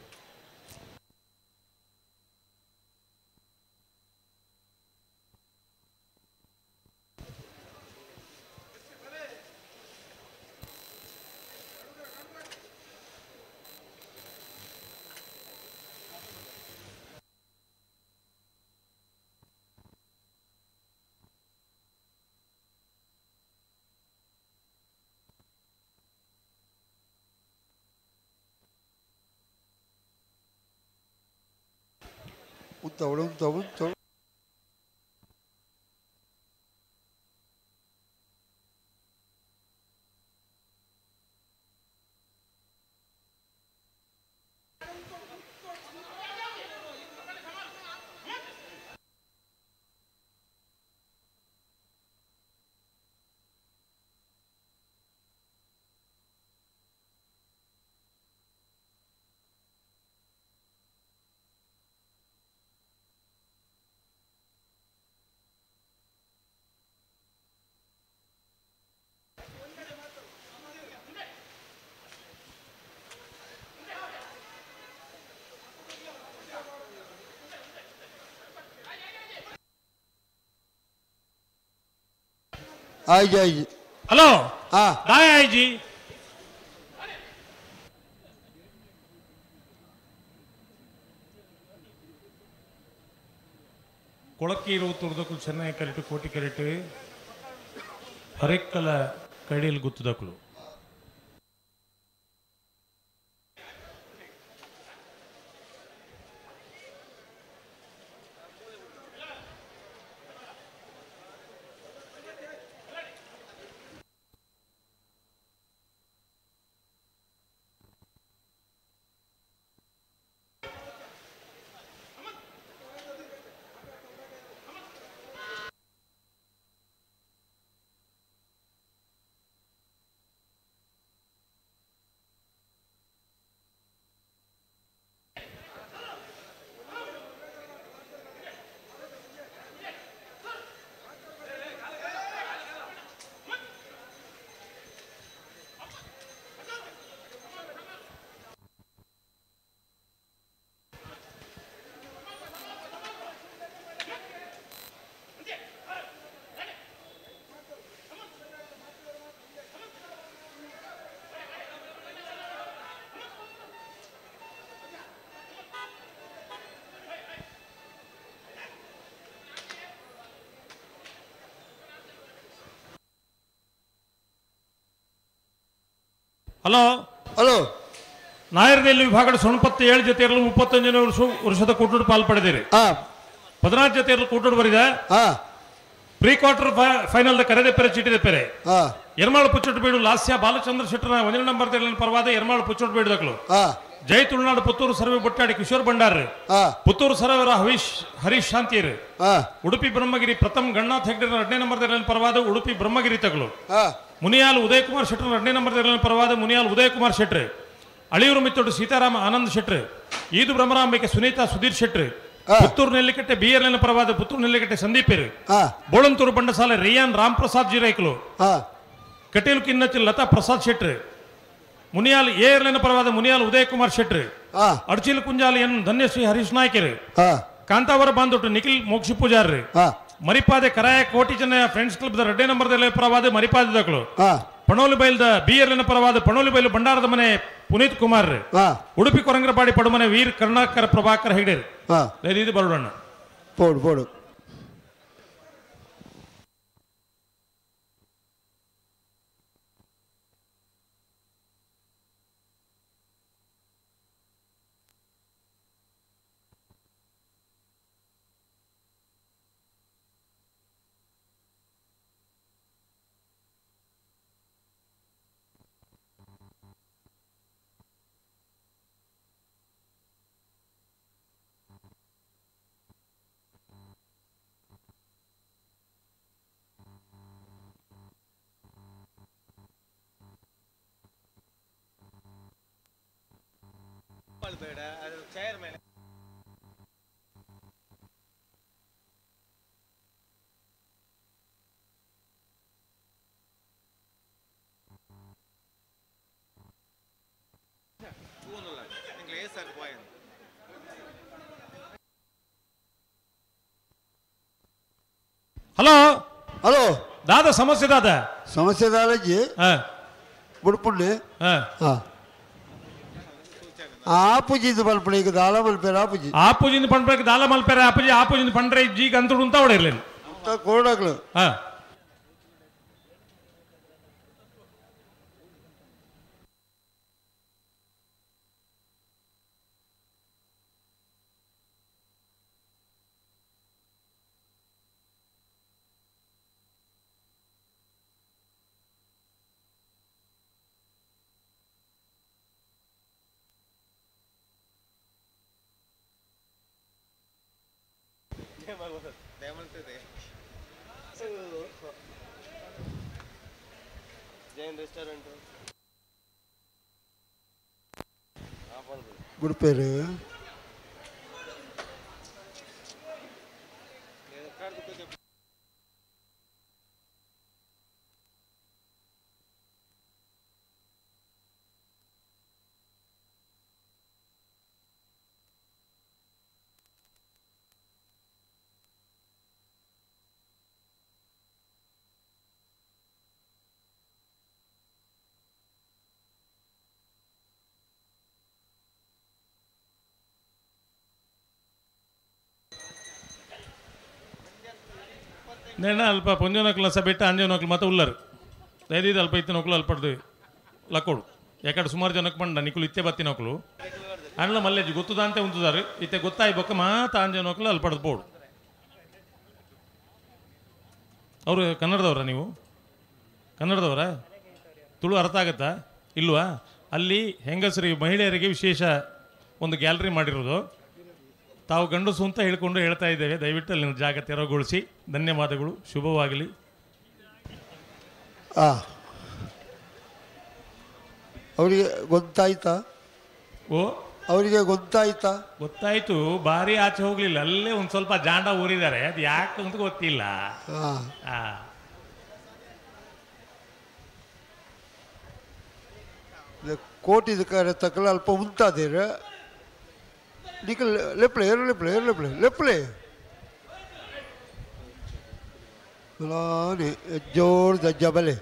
ಉಂತವಳು ಉಂತವಳು ಉಂತವಳು ಆಯ್ಜಿ ಆಯ್ಜಿ ಹಲೋ ಹಾಂ ದಾಯ ಆಯ್ಜಿ ಕೊಳಕ್ಕೆ ತುರ್ದಕ್ಕೂ ಚೆನ್ನೈ ಕರೆಟು ಕೋಟಿ ಕರೆಟು ಹರೆಕ್ಕಲ ಕಡಿಯಲ್ಲಿ ಗುತ್ತದಕ್ಕಲು. ಹಲೋ ಹಲೋ ನಾಯರದಲ್ಲಿ ವಿಭಾಗದ ಸೊಣಪತ್ತು 7 ಜೊತೆ ಇರಲು 31 ವರ್ಷದ ಕೂಟೋಡು ಪಾಲ್ ಪಡೆದಿರಿ. 14 ಜೊತೆ ಇರಲು ಕೂಟೋಡು ಬರಿದ. ಪ್ರೀ ಕ್ವಾರ್ಟರ್ ಫೈನಲ್ ಕರೆದೆ ಪೆರೆ ಚೀಟಿದೆ ಪೆರೆ. ಎರ್ಮಾಳು ಪುಚ್ಚೋಟು ಬೀಡು ಲಾಸ್ಯ ಬಾಲಚಂದ್ರ ಶೆಟ್ಟರ 1 ನಂಬರ್ ಪರವಾದ ಎರ್ಮಾಳು ಪುಚ್ಚೋಟು ಬೀಡುದಕ್ಲು. ಜೈ ತುಳುನಾಡು ಪುತ್ತೂರು ಸರ್ವೆ ಬೊಟ್ಟಾಡಿ ಕಿಶೋರ್ ಭಂಡಾರ್, ಪುತ್ತೂರು ಸರೋವರ ಹರೀಶ್ ಶಾಂತಿಯರು, ಉಡುಪಿ ಬ್ರಹ್ಮಗಿರಿ ಪ್ರಥಮ್ ಗಣನಾಥ್ ಹೆಗ್ಡೆ 2ನೇ ನಂಬರ್ ಪರವಾದ ಉಡುಪಿ ಬ್ರಹ್ಮಗಿರಿ ತಗಲು, ಮುನಿಯಾಲ್ ಉದಯಕುಮಾರ್ ಶೆಟ್ಟರ್ 2ನೇ ನಂಬರ್ ಪರವಾದ ಮುನಿಯಾಲ್ ಉದಯಕುಮಾರ್ ಶೆಟ್ರು, ಅಳಿಯೂರು ಮಿತ್ತೋಡು ಸೀತಾರಾಮ ಆನಂದ್ ಶೆಟ್ರು, ಈದು ಬ್ರಹ್ಮರಾಂಬಿಕೆ ಸುನೀತಾ ಸುಧೀರ್ ಶೆಟ್ರು, ಪುತ್ತೂರು ನೆಲ್ಲಿಕಟ್ಟೆ ಬಿ ಎಲ್ ಎನ್ ಪರವಾದ ಪುತ್ತೂರು ನೆಲ್ಲಿಕಟ್ಟೆ ಸಂದೀಪೇರು, ಬೋಳಂತೂರು ಬಂಡಸಾಲೆ ರಿಯಾನ್ ರಾಮ್ ಪ್ರಸಾದ್ ಜಿರೈಕ್ಲು, ಕಟೀಲು ಕಿನ್ನಚಿ ಲತಾ ಪ್ರಸಾದ್ ಶೆಟ್ರು, ಮುನಿಯಾಲ್ ಎ ಎಲ್ ಪರವಾದ ಮುನಿಯಾಲ್ ಉದಯಕುಮಾರ್ ಶೆಟ್ರು, ಅಡ್ಚಿಲ್ ಕುಂಜಾಲ್ ಎನ್ ಧನ್ಯಶ್ರೀ ಹರೀಶ್ ನಾಯ್ಕರು, ಕಾಂತಾವರ ಬಾಂದೊಟ್ಟು ನಿಖಿಲ್ ಮೋಕ್ಷ ಪೂಜಾರ್ರು, ಮರಿಪಾದೆ ಕರಾಯ ಕೋಟಿ ಜನ ಫ್ರೆಂಡ್ಸ್ ಕ್ಲಬ್ 2ನೇ ನಂಬರ್ ಪರವಾದ ಮರಿಪಾದೆ ದಕ್ಲು, ಪಣೋಲಿ ಬೈಲ್ದ ಬಿ ಎಲ್ ಎನ್ ಪರವಾದ ಪಣೋಲಿ ಬೈಲು ಭಂಡಾರದ ಮನೆ ಪುನೀತ್ ಕುಮಾರ್, ಉಡುಪಿ ಕೊರಂಗರಪಾಡಿ ಪಡುಮನೆ ವೀರ್ ಕರುಣಾಕರ ಪ್ರಭಾಕರ್ ಹೆಗ್ಡೆ. ಇದು ಬರೋಣ ಪೋಡು ಪೋಡು. ಹಲೋ ಹಲೋ ದಾದಾ ಸಮಸ್ಯೆ ದಾದಾ ಸಮಸ್ಯೆ ದಾದಾಜಿ ಬುಡ್ಪುಂಡೆ ಆಪುಜಿಂದ ಮಲ್ಪಣೆ ಈಗ ದಾಲ ಮಲ್ಪೇರ ಆಪುಜಿ ಆಪುಜಿಂದ ಪಂಡ್ರೆ ದಾಲ ಮಲ್ಪೇರ ಆಪುಜಿ ಆಪುಜಿಂದ ಪಂಡ್ರೆ ಜೀಗ ಅಂತುಡು ಅಂತ ಹೊಡೆಯಿರಲಿಲ್ಲ ಕೋಡಾಗ್ಲು. ಗುಡ್ಪೇರು ನೇಣ ಅಲ್ಪ ಪೊಂಜೋನಕ್ಲ ಸಹ ಬೆಟ್ಟ ಅಂಜೋನಕ್ಲು ಮತ್ತೆ ಉಲ್ಲರು ದಯದೀದು ಅಲ್ಪ ಇತ್ತಿನೋಕ್ಲು ಅಲ್ಪಡ್ದು ಲಕ್ಕೋಡು ಯಾಕಡೆ ಸುಮಾರು ಜನಕ್ಕೆ ಬಂಡ ನಿಕುಲು ಇತ್ತೆ ಬತ್ತಿನೋಕ್ಲು ಅಣ್ಣ ಮಲ್ಲೇಜ್ ಗೊತ್ತುದಂತೆ ಉಂಟುದಾರು ಇತ್ತೆ ಗೊತ್ತಾಯಿ ಬೊಕ್ಕ ಮಾತ ಅಂಜನೋಕ್ಲು ಅಲ್ಪಡ್ದು ಬೋಡು. ಅವರು ಕನ್ನಡದವರ? ನೀವು ಕನ್ನಡದವರ? ತುಳು ಅರ್ಥ ಆಗತ್ತಾ ಇಲ್ವಾ? ಅಲ್ಲಿ ಹೆಂಗಸರಿಗೆ ಮಹಿಳೆಯರಿಗೆ ವಿಶೇಷ ಒಂದು ಗ್ಯಾಲರಿ ಮಾಡಿರೋದು. ತಾವು ಗಂಡಸು ಅಂತ ಹೇಳ್ಕೊಂಡು ಹೇಳ್ತಾ ಇದ್ದೇವೆ, ದಯವಿಟ್ಟು ಅಲ್ಲಿನ ಜಾಗ ತೆರವುಗೊಳಿಸಿ. ಧನ್ಯವಾದಗಳು, ಶುಭವಾಗಲಿ. ಅವರಿಗೆ ಗೊತ್ತಾಯ್ತಾ? ಓ ಅವರಿಗೆ ಗೊತ್ತಾಯ್ತಾ? ಗೊತ್ತಾಯ್ತು, ಭಾರಿ ಆಚೆ ಹೋಗ್ಲಿಲ್ಲ, ಅಲ್ಲೇ ಒಂದು ಸ್ವಲ್ಪ ಜಾಂಡ ಊರಿದ್ದಾರೆ, ಅದು ಯಾಕೆ ಅಂತ ಗೊತ್ತಿಲ್ಲ. ಕೋಟಿ ತಕ್ಕಲ ಅಲ್ಪ ಉಂತಾದಿರ ನಿಕಲ್ ಲೆಪ್ಲೆ ಏರು ಲೆಪ್ಲೆ ಏರು ಲೆಪ್ಲೆ ಲೆಪ್ಲೆ ಜೋರ್ ದಜ್ಜ ಬಲೆ.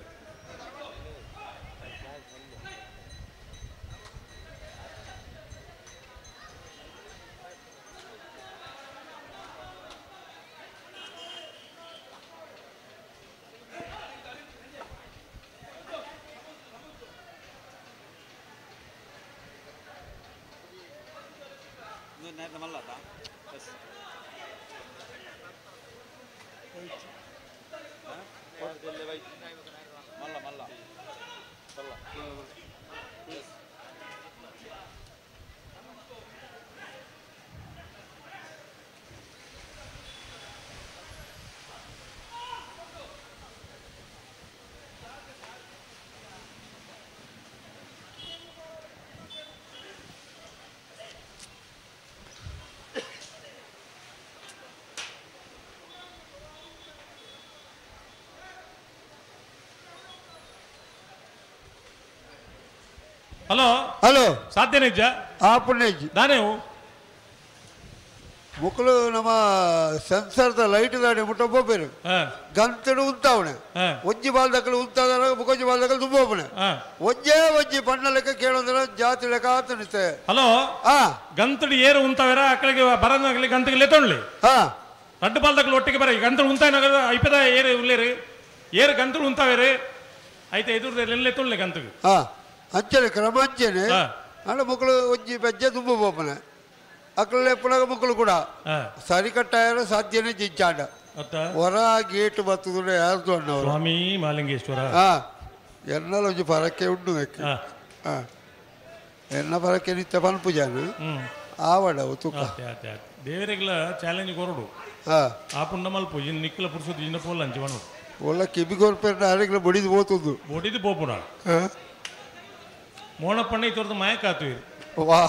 ಹಲೋ ಹಲೋ ಸಾಧ್ಯ ನಿಜ ಆ ಪುಣ್ಯಜ್ಜಿ ದಾನೇವು ಮುಕ್ಕಳು ನಮ್ಮ ಸೆನ್ಸರ್ದ ಲೈಟ್ ದಾಡಿ ಮುಟ್ಟ ಬೋಪೇರು ಗಂತಡು ಉಂತಾವಣೆ ಒಂಜಿ ಬಾಲ್ದಕ್ಕಲು ಉಂತಾದ ಮುಕೊಂಜಿ ಬಾಲ್ದಕ್ಕಲು ತುಂಬೋಪಣೆ ಒಂಜೇ ಒಂಜಿ ಬಣ್ಣ ಲೆಕ್ಕ ಕೇಳೋದ್ರ ಜಾತಿ ಲೆಕ್ಕ ಆತನಿತ್ತೆ. ಹಲೋ ಗಂತಡು ಏರು ಉಂತಾವೇರ ಅಕ್ಕಳಿಗೆ ಬರನಾಗಲಿ ಗಂತಗೆ ಲೆತ್ತೊಳ್ಳಿ ರಡ್ಡು ಬಾಲ್ದಕ್ಕಲು ಒಟ್ಟಿಗೆ ಬರ ಗಂತಡು ಉಂತಾಯ ಐಪದ ಏರು ಉಲ್ಲೇರು ಏರು ಗಂತಡು ಉಂತಾವೇರು ಐತೆ ಎದುರು ಲೆತ್ತೊಳ್ಳಿ ಗಂತಗೆ. ಅಂಚನೆ ಕ್ರಮ ಅಂಚನೆ ಅಂಡ ಮಕ್ಕಳು ಒಂಜಿ ಬೆಜ್ಜೆ ತುಂಬ ಪೋಪನೆ ಅಕ್ಕಳೆ ಪುನಗ ಮಕ್ಕಳು ಕೂಡ ಸರಿ ಕಟ್ಟಾಯರ ಸಾಧ್ಯನೇ ಜಿಂಚಾಂಡ ಹೊರ ಗೇಟ್ ಬರ್ತದೆ ಯಾರ್ದು ಅಣ್ಣವರು ಸ್ವಾಮಿ ಮಾಲಿಂಗೇಶ್ವರ ಎನ್ನಲ ಒಂಜಿ ಪರಕ್ಕೆ ಉಂಡು ಎನ್ನ ಪರಕ್ಕೆ ನಿತ್ಯ ಪನ್ಪುಜಾನ ಆವಡ ತೂಕ ದೇವರಿಗೆಲ್ಲ ಚಾಲೆಂಜ್ ಕೊರಡು ಆ ಪುಂಡ ಮಲ್ಪ ನಿಕ್ಕಲ ಪುರುಷ ಇನ್ನ ಪೋಲ ಅಂಚಿ ಬಣ್ಣು ಒಳ್ಳೆ ಕಿಬಿ ಕೊರ್ಪೇರ ಅರೆಗ್ಲ ಬಡಿದು ಹೋತದ್ದು ಬಡಿದು ಪೋಪುನ ಮೋಣಪ್ಪಣ್ಣ ಇತರದ್ದು ಮಾಯಕಾತು ವಾ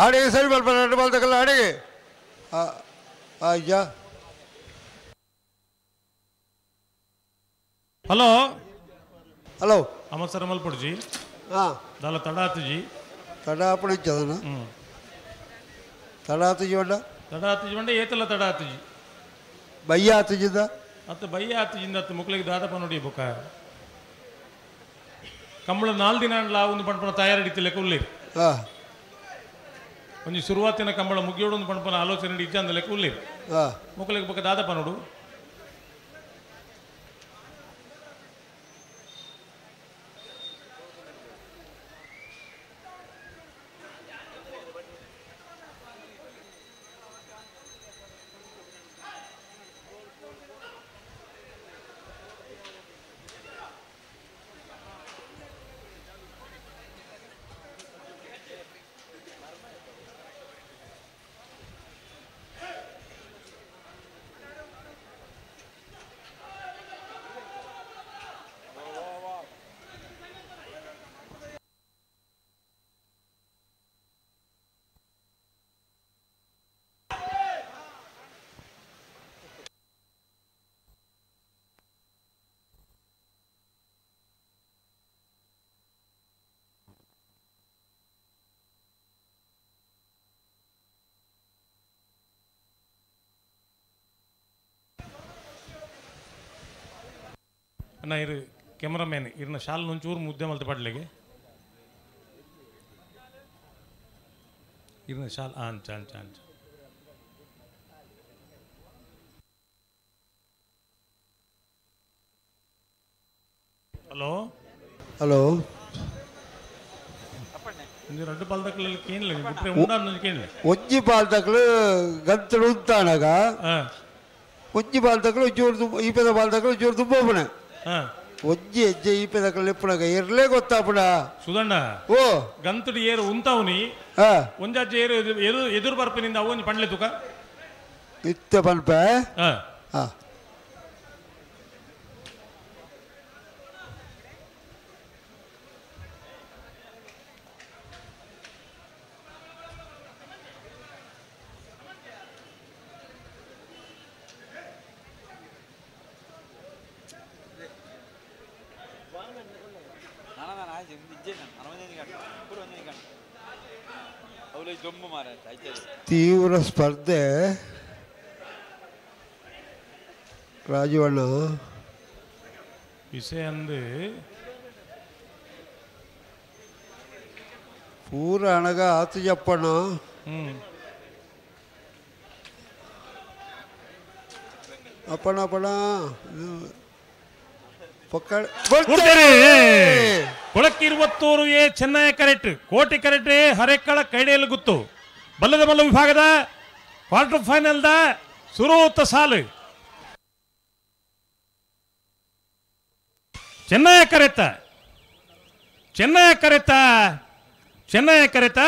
ಅಡಿಗೆ ಸರಿ ಬಲ್ಪ ಎರಡು ಬಾಲ್ದಕ್ಕಲ್ಲ ಅಡಿಗೆ ಅಯ್ಯ. ಹಲೋ ಹಲೋ ಅಮಸರ ಮಲ್ಪುಡ್ಜಿ ಹಾಂ ದಾಲ ತಡ ಆತುಜಿ ತಡ ಆಪುಣಿಚ್ಚದನ ತಡ ಆತುಜಿ ಬಂಡ ತಡ ಆತುಜಿ ಬಂಡ ಏತಲ್ಲ ತಡ ಆತುಜಿ ಬಯ್ಯ ಆತುಜಿಂದ ಅತ್ತ ಬಯ್ಯ ಆತುಜಿಂದ ಅತ್ತ ಮುಕ್ಳಿಗೆ ದಾದಪ್ಪ ನೋಡಿ ಬೊಕ್ಕ ಕಂಬಳ ನಾಲ್ ದಿನ ಅಂಡ್ಲ ಒಂದು ಪಂಪನ ತಯಾರಿಡಿತಿಲ್ಲ ಉಲ್ಲಿ ಹಾಂ ಒಂಜಿ ಶುರುವಾತಿನ ಕಂಬಳ ಮುಗಿಯೋಡು ಒಂದು ಪಂಪನ ಆಲೋಚನೆ ಇಜ್ಜ ಅಂದ ಲೆಕ್ಕ ಉಲ್ಲಿ ಮುಕ್ಳಿಗೆ ಬೊಕ್ಕ ದಾದಪ್ಪ ನೋಡು. ಅಣ್ಣ ಇರು ಕ್ಯಾಮ್ರಾಮ್ಯಾನ್ ಇರ್ನ ಶಾಲ್ ಒಂಚೂರು ಮುದ್ದೆ ಮಲ್ತ ಪಡ್ಲಿಗೆ ಇರ್ನ ಶಾಲ್ ಅಂಚ ಅಂಚ ಅಂಚ. ಹಲೋ ಹಲೋ ರಡ್ಡು ಬಾಲ್ದಕ್ಲು ಕೇನ್ಲೆ ಬಿಟ್ರೆ ಉಂಡಾನ್ ಕೇನ್ಲೆ ಒಂಜಿ ಬಾಲ್ದಕ್ಲು ಗಂತಡು ಉಂತಾನಗ ಒಂಜಿ ಬಾಲ್ದಕ್ಲು ಜೋರು ಈಪೆದ ಬಾಲ್ದಕ್ಲು ಜೋರು ತುಂಬೋಪಣೆ ಒಂಜಿ ಹೆಜ್ಜೆ ಈಪೆದಕ್ಲು ಲೆಪ್ಪುನಗ ಎರ್ಲೇ ಗೊತ್ತಾಪುಣ ಸುಧಣ್ಣ ಓ ಗಂತಡು ಏರು ಉಂತಾವ್ನಿ ಒಂಜಾಜೆ ಏರು ಎದುರು ಬರ್ಪಿನಿಂದ ಅವು ಒಂಜಿ ಪಂಡ್ಲೆ ತುಕ ಇತ್ತೆ ಪನ್ಪೆ ಹಾ ತೀವ್ರ ಸ್ಪರ್ಧೆ ರಾಜೀವಣ್ಣ ವಿಷಯ ಅಂದು ಪೂರ ಅಣಗ ಆತು ಜಪ್ಪಣ್ಣ ಅಪ್ಪಣ ಅಪ್ಪಣ ಕೊಳಕ್ಕಿರುವತ್ತೂರು ಎ ಚೆನ್ನೈ ಕರೆಕ್ಟ್ ಕೋಟಿ ಕರೆಕ್ಟ್ ಹರೇಕಳ ಕೈಡೆಯಲ್ಲಿ ಗುತ್ತು ಬಲ್ಲದ ಮಲ್ಲ ವಿಭಾಗದ ಕ್ವಾರ್ಟರ್ ಫೈನಲ್ದ ಸುರೂತ ಸಾಲು ಚೆನ್ನೈ ಕರೆತ ಚೆನ್ನೈ ಕರೆತ ಚೆನ್ನೈ ಕರೆತ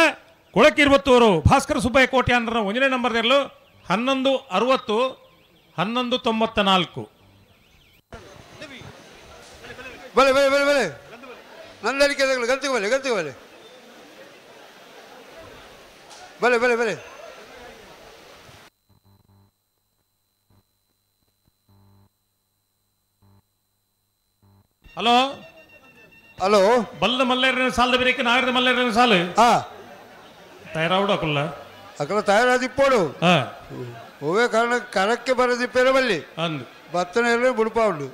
ಕೊಳಕ್ಕಿರುವತ್ತೂರು ಭಾಸ್ಕರ ಸುಬ್ಬಯ್ಯ ಕೋಟಿ ಅಂದ್ರೆ ಒಂದನೇ ನಂಬರ್ ಇರಲು 11:60 11:94. ಬಲೆ ಬಲೆ ಬಲೆ ಬಲೆ ನಂದಡಿಕೆ ಗಂತಿಗೆ ಬಲೆ ಗಂತಿಗೆ ಬಲೆ ಬಲೆ ಬಲೆ ಬಲೆ ಹಲೋ ಹಲೋ ಬಲ್ಲ ಮಲ್ಲೇರಿನ ಸಾಲದ ಬೇರೆ ನಾಗರದ ಮಲ್ಲೇರಿನ ಸಾಲು ತಯಾರಾವಡು ಅಕಲ್ಲ ಅಕಲ ತಯಾರಾದಿಪ್ಪೋಡು ಹೂವೇ ಕಾರಣ ಕರಕ್ಕೆ ಬರದಿಪ್ಪೇರ ಬಲ್ಲಿ ಅಂದು ಬತ್ತನೆಲ್ಲ ಬುಡುಪಾವುಂಡು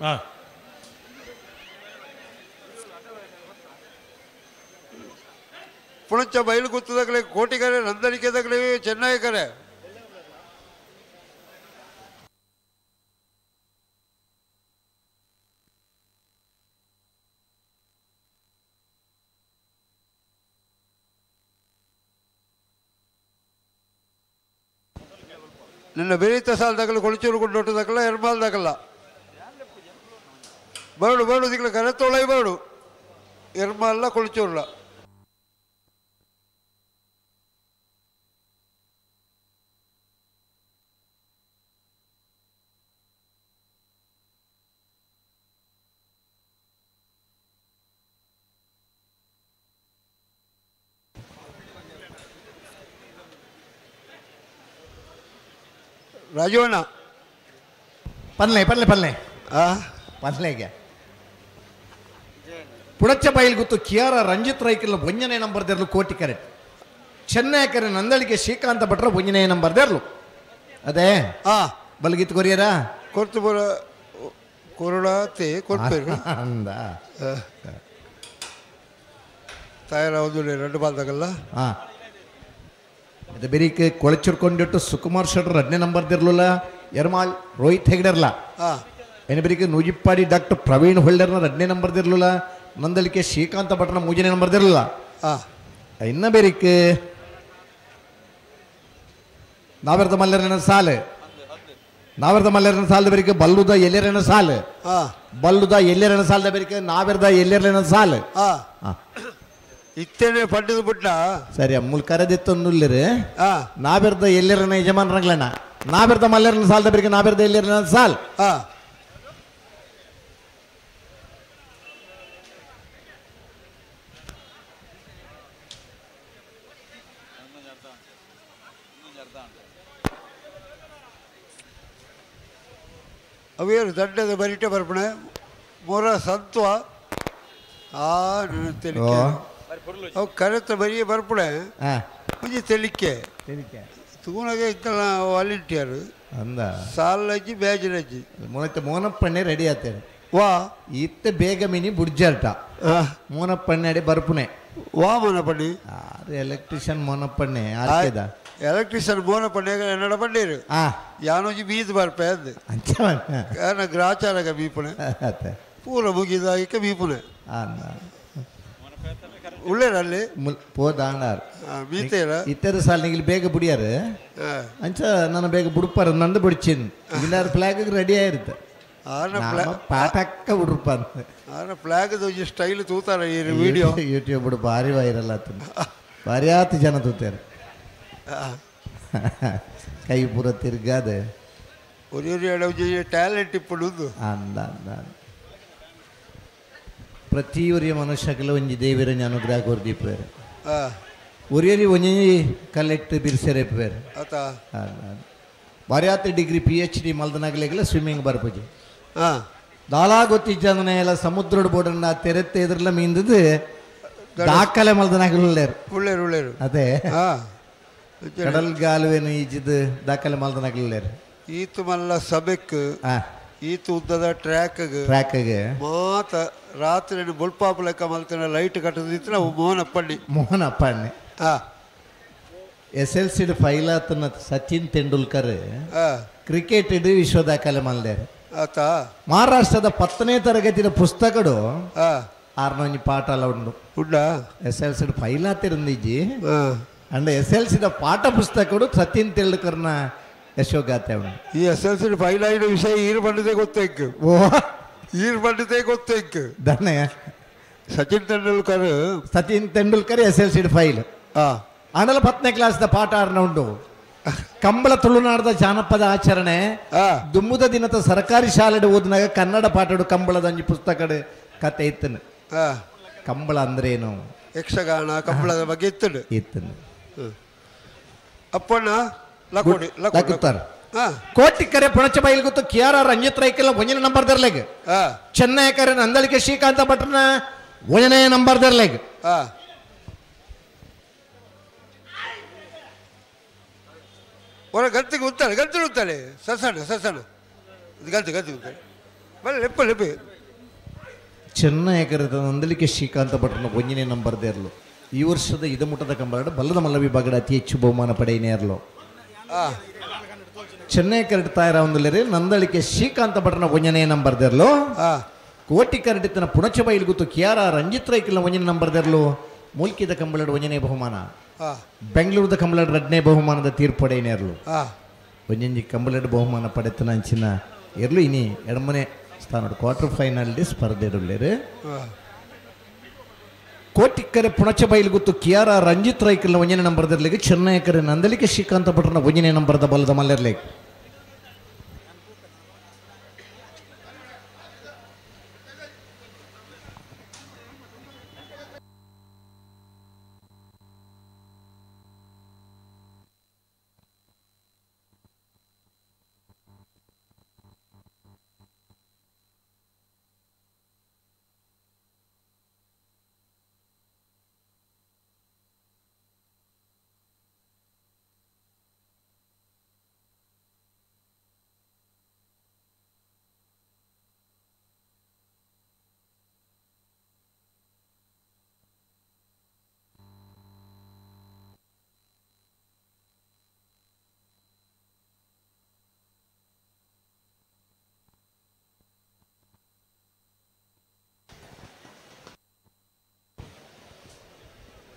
ಪುಣಚ ಬಯಲು ಗುತ್ತದಗಲೆ ಕೋಟಿಗರೆ ನಂದನಿಕೆದಗಲೆ ಚೆನ್ನೈ ಕರೆ ನಿನ್ನ ಬೇರಿತ ಸಾಲದಾಗಲು ಕೊಳಚೂರು ಕೊಂಡೊಟ್ಟದಾಗಲ್ಲ ಎರ್ಮಾಲ್ದಾಗಲ್ಲ ಬರಡು ಬರಡು ದಿಕ್ಕಲ ಕರೆ ತೊಳೈ ಬರಡು ಎರ್ಮಾಲ್ಲ ಕೊಳಚೂರ್ಲ ರಾಜವಣ್ಣ ಪನ್ಲೆ ಪನ್ಲೆ ಪನ್ಲೆ ಪನ್ಲೆಗೆ ಪುಡಚ್ಚ ಬೈಲ್ ಗೊತ್ತು ಕಿಯಾರ ರಂಜಿತ್ ರೈಕಲ್ ಒಂಜನೇ ನಂಬರ್ ದೇರ್ಲು ಕೋಟಿ ಕರೆಕ್ಟ್ ಚೆನ್ನೈ ಕರೆ ನಂದಳಿಕೆ ಶ್ರೀಕಾಂತ ಭಟ್ರ ಒಂಜನೇ ನಂಬರ್ ದೇರ್ಲು ಅದೇ ಬಲ್ಗಿತ್ತು ಕೊರಿಯರ ಕೊರ್ತು ಬರ ಕೊರಡಾತೆ ಕೊರ್ಪೇರು ಅಂದ ತಯಾರ ಒಂದು ಎರಡು ಬಾಲ್ದಾಗಲ್ಲ ಹಾಂ ಅದು ಬೇರೆ ಕೊಳಚಿರ್ಕೊಂಡಿಟ್ಟು ಸುಕುಮಾರ್ ಶೆಟ್ಟರ್ 2ನೇ ನಂಬರ್ ದಿರ್ಲಿಲ್ಲ ಯರ್ಮಾಳ್ ರೋಹಿತ್ ಹೆಗ್ಡೆರ್ಲ ಏನು ಬೇರೆ ನೂಜಿಪ್ಪಾಡಿ ಡಾಕ್ಟರ್ ಪ್ರವೀಣ್ ಹೊಳ್ಳರ್ನ 2ನೇ ನಂಬರ್ ದಿರ್ಲಿಲ್ಲ ನಂದಲಿಕೆ ಶ್ರೀಕಾಂತ ಭಟ್ರನ 3ನೇ ನಂಬರ್ ದಿರ್ಲಿಲ್ಲ ಇನ್ನು ಬೇರೆ ನಾವೆರ್ದ ಮಲ್ಲೇರನ ಸಾಲು ನಾವೆರ್ದ ಮಲ್ಲೇರನ ಸಾಲದ ಬೇರೆ ಬಲ್ಲುದ ಎಲ್ಲೆರನ ಸಾಲು ಬಲ್ಲುದ ಎಲ್ಲೆರನ ಸಾಲದ ಬೇರೆ ನಾವೆರ್ದ ಎಲ್ಲೆರನ ಸಾಲು ಇತ್ತೇನೆ ಪಂಡದ ಬುಟ್ಟ ಸರಿ ಅಮ್ಮುಲ್ ಕರೆದಿತ್ತೊಂದುಲ್ಲಿರಿ ನಾವೆರ್ದ ಎಲ್ಲೆರನ ಯಜಮಾನರಂಗ್ಲಣ್ಣ ನಾವೆರ್ದ ಮಲ್ಲೇರನ ಸಾಲದ ಬೇರೆ ನಾವೆರ್ದ ಎಲ್ಲೆರನ ಸಾಲ್ ಅವೇರು ದಂಡದ ಬರಿಟೆ ಬರ್ಪಣೆ ಮೊರ ಸಂತ್ವ ಆ ತೆಲಿಕೆ ಅವು ಕರೆತ ಬರಿಯೇ ಬರ್ಪಣೆ ಒಂಜಿ ತೆಲಿಕೆ ತೂನಗೆ ಇಂಕಲ್ನ ವಾಲಂಟಿಯರ್ ಅಂದ ಸಾಲಜ್ಜಿ ಬ್ಯಾಜಿನಜ್ಜಿ ಮೊಳತೆ ಮೋನಪ್ಪಣ್ಣೆ ರೆಡಿ ಆತೇನೆ ವಾ ಇತ್ತ ಬೇಗ ಮಿನಿ ಬುಡ್ಜಾಟ ಮೋನಪ್ಪಣ್ಣೆ ಅಡಿ ಬರ್ಪುಣೆ ವಾ ಮೋನಪ್ಪಣ್ಣಿ ಆರು ಎಲೆಕ್ಟ್ರಿಷಿಯನ್ ಮೋನಪ್ಪಣ್ಣೆ ಆರ್ಕೆದ ಎಲೆಕ್ಟ್ರಿಷಿಯನ್ ಮೋನಪ್ಪಣ್ಣೆ ಎನ್ನಡ ಪಣ್ಣೀರು ಯಾನೊಂಜಿ ಬೀದ್ ಬರ್ಪೆ ಅಂದು ಕಾರಣ ಗ್ರಾಚಾರಗ ಬೀಪುಣೆ ಪೂರ ಮುಗಿದಾಗಿಕ್ಕೆ ಬೀಪುಣೆ ಉಳ್ಳೇರಲ್ಲಿ ಪೋದಾಂಡಾರ್ ಮೀತೇರ ಇತ್ತರ ಸಾಲಿನಿಗೆ ಬೇಗ ಬುಡಿಯಾರು ಅಂಚ ನಾನು ಬೇಗ ಬುಡುಪಾರ ನಂದು ಬಿಡ್ಚಿನ್ ಇಲ್ಲಾರ ಫ್ಲಾಗ್ ರೆಡಿ ಆಗಿರುತ್ತೆ ಪಾಠಕ್ಕ ಬಿಡ್ರಪ್ಪ ಅಂತ ಆನ ಫ್ಲಾಗ್ ಸ್ಟೈಲ್ ತೂತಾರ ಈ ವಿಡಿಯೋ ಯೂಟ್ಯೂಬ್ ಬಿಡು ಭಾರಿ ವೈರಲ್ ಆತನ ಭಾರಿ ಆತು ಜನ ತೂತಾರೆ ಕೈ ಪೂರ ತಿರ್ಗಾದೆ ಟ್ಯಾಲೆಂಟ್ ಇಪ್ಪಡು ಅಂದ ಅಂದ ಪ್ರತಿಯೊರಿಯ ಮನುಷ್ಯಕಲ ಒಂಜಿ ದೇವಿರ ಅನುಗ್ರಹ ಕೊರ್ದೀಪೇರು ಒರಿಯರಿ ಒಂಜಿ ಕಲೆಕ್ಟ್ ಬಿರ್ಸೆರೆಪ್ಪೇರು ಭಾರಿ ಆತ ಡಿಗ್ರಿ PhD ಮಲ್ದನಾಗಲೇಗಲ ಸ್ವಿಮ್ಮಿಂಗ್ ಬರ್ಪುಜಿ ದಾಲಾ ಗೊತ್ತಿಜ್ಜಂದನೆ ಎಲ್ಲ ಸಮುದ್ರದ ಬೋರ್ಡನ್ನ ತೆರೆತ್ತೆ ಎದುರಲ್ಲ ಮೀಂದದ್ದು ದಾಖಲೆ ಮಲ್ದನಾಗಲೇರು ಉಳ್ಳೇರು ಉಳ್ಳೇರು ಅದೇ ಕಡಲ್ಗಾಲುವೆನು ಈಜಿದ್ದು ದಾಖಲೆ ಮಲ್ದನಾಗಲೇರು ಈತು ಮಲ್ಲ ಸಬೆಕ್ ಈತು ಉದ್ದದ ಟ್ರ್ಯಾಕ್ ಟ್ರ್ಯಾಕ್ ಮಾತ ರಾತ್ರಿ ಬೊಲ್ಪಾಪು ಲೆಕ್ಕ ಮಲ್ತನ ಲೈಟ್ ಕಟ್ಟದಿತ್ತು ನಾವು ಮೋಹನಪ್ಪಣ್ಣಿ ಮೋಹನಪ್ಪಣ್ಣಿ SLC file ಆತನ ಸಚಿನ್ ತೆಂಡೂಲ್ಕರ್ ಕ್ರಿಕೆಟ್ ಇಡು ವಿಶ್ವ ದಾಖಲೆ ಮಲ್ದೇರು ಮಹಾರಾಷ್ಟ್ರದ 10ನೇ ತರಗತಿಯ ಪುಸ್ತಕಡು ಆರ್ನೊಂಜಿ ಪಾಠ ಅಲ್ಲ ಉಂಡು SLC file ಆತಿರಂದಿಜ್ಜಿ ಅಂಡ್ SLC ಪಾಠ ಪುಸ್ತಕಡು ಸಚಿನ್ ತೆಂಡೂಲ್ಕರ್ನ ಯಶೋಗಾಥೆ ಉಂಡು. ಈ SLC file ಆಯಿನ ವಿಷಯ ಈರು ಬಂಡದೆ ಗೊತ್ತೈಕ್ ಓ ಈರು ಬಂಡದೆ ಗೊತ್ತೈಕ್ ದನೆ ಸಚಿನ್ ತೆಂಡೂಲ್ಕರ್ SLC file ಆಂಡಲ 10ನೇ ಕ್ಲಾಸ್ದ ಪಾಠ ಆರ್ನ ಉಂಡು. ಕಂಬಳ ತುಳುನಾಡದ ಜಾನಪದ ಆಚರಣೆ ದುಮ್ಮುದ ದಿನದ ಸರ್ಕಾರಿ ಶಾಲೆ ಓದಿನಾಗ ಕನ್ನಡ ಪಾಠಡು ಕಂಬಳದ ಒಂಜಿ ಪುಸ್ತಕಡು ಕತೆ ಇತ್ತನು. ಕಂಬಳ ಅಂದ್ರೇನು, ಯಕ್ಷಗಾನ ಕಂಬಳದ ಬಗ್ಗೆ ಇತ್ತನು ಇತ್ತನು. ಅಪ್ಪಣ್ಣ ಲಕೋಡಿ ಲಕುತ್ತಾರ ಕೋಟಿ ಕರೆ ಪುಣಚ ಬೈಲ್ ಗೊತ್ತು ಕೆ ಆರ್ ಆರ್ ರಂಜಿತ್ ರೈಕೆಲ್ಲ ಒಂಜನೇ ನಂಬರ್ ದರ್ಲೆಗ್, ಚೆನ್ನೈ ಕರೆ ನಂದಳಿಕೆ ಶ್ರೀಕಾಂತ ಭಟ್ರನ ಒಂಜನೇ ನಂಬರ್ ದರ್ಲೆಗ್. ಹೊರ ಗಂತಿಗೆ ಉಂತಾಳೆ ಗಂತಿಗೆ ಉಂತಾಳೆ ಸಸಣ ಸಸಣ ಗಂತಿ ಗಂತಿ ಉಂತಾಳೆ ಬಲೆ ಲೆಪ್ಪ ಲೆಪ್ಪೆ. ಚೆನ್ನೈ ಕರೆದ ನಂದಳಿಕೆ ಶ್ರೀಕಾಂತ ಭಟ್ರನ ಒಂಜನೇ ನಂಬರ್ ದೇರ್ಲು. ಈ ವರ್ಷದ ಇದಮುಟ್ಟದ ಕಂಬಳ ಬಲ್ಲದ ಮಲ್ಲ ವಿಭಾಗದ ಅತಿ ಹೆಚ್ಚು ಬಹುಮಾನ ಪಡೆಯನೇರ್ಲು. ಚೆನ್ನೈ ಕರಡು ತಾಯರ ನಂದಳಿಕೆ ಶ್ರೀಕಾಂತ ಭಟ್ರನ ಒಂಜನೇ ನಂಬರ್ ದೇರ್ಲು. ಕೋಟಿ ಕರಡಿತನ ಪುಣಚ ಬೈಲ್ ಗೊತ್ತು ಕೆ ಆರ್ ಆರ್ ರಂಜಿತ್ ರೈಕಲ್ನ ಒಂಜನೇ ನಂಬರ್ ದೇರ್ಲು. ಮೂಲ್ಕಿದ ಕಂಬಳದ ಒಂಜನೇ ಬಹುಮಾನ, ಬೆಂಗಳೂರದ ಕಂಬಳದ ಎರಡನೇ ಬಹುಮಾನದ ತೀರ್ಪಡೆಯನೇರ್ಲು. ಒಂಜೊಂಜಿ ಕಂಬಳದ ಬಹುಮಾನ ಪಡೆತನ ಅಂಚಿನ ಎರ್ಲು ಇನಿ ಎಡಮನೆ ಸ್ಥಾನ ಕ್ವಾರ್ಟರ್ ಫೈನಲ್ ಸ್ಪರ್ಧೆ ಇಡಲೇರು. ಕೋಟಿಕ್ಕರೆ ಪುಣಚ ಬೈಲ್ ಗೊತ್ತು ಕೆ ಆರ್ ಆರ್ ರಂಜಿತ್ ರೈಕಲ್ನ ಒಂಜನೇ ನಂಬರ್ ದರ್ಲಿಗೆ, ಚೆನ್ನೈ ಕರೆ ನಂದಲಿಕೆ ಶ್ರೀಕಾಂತ ಭಟ್ರನ ಒಂಜನೇ ನಂಬರ್ದ ಬಲದ ಮಲ್ಲರ್ಲಿಗೆ.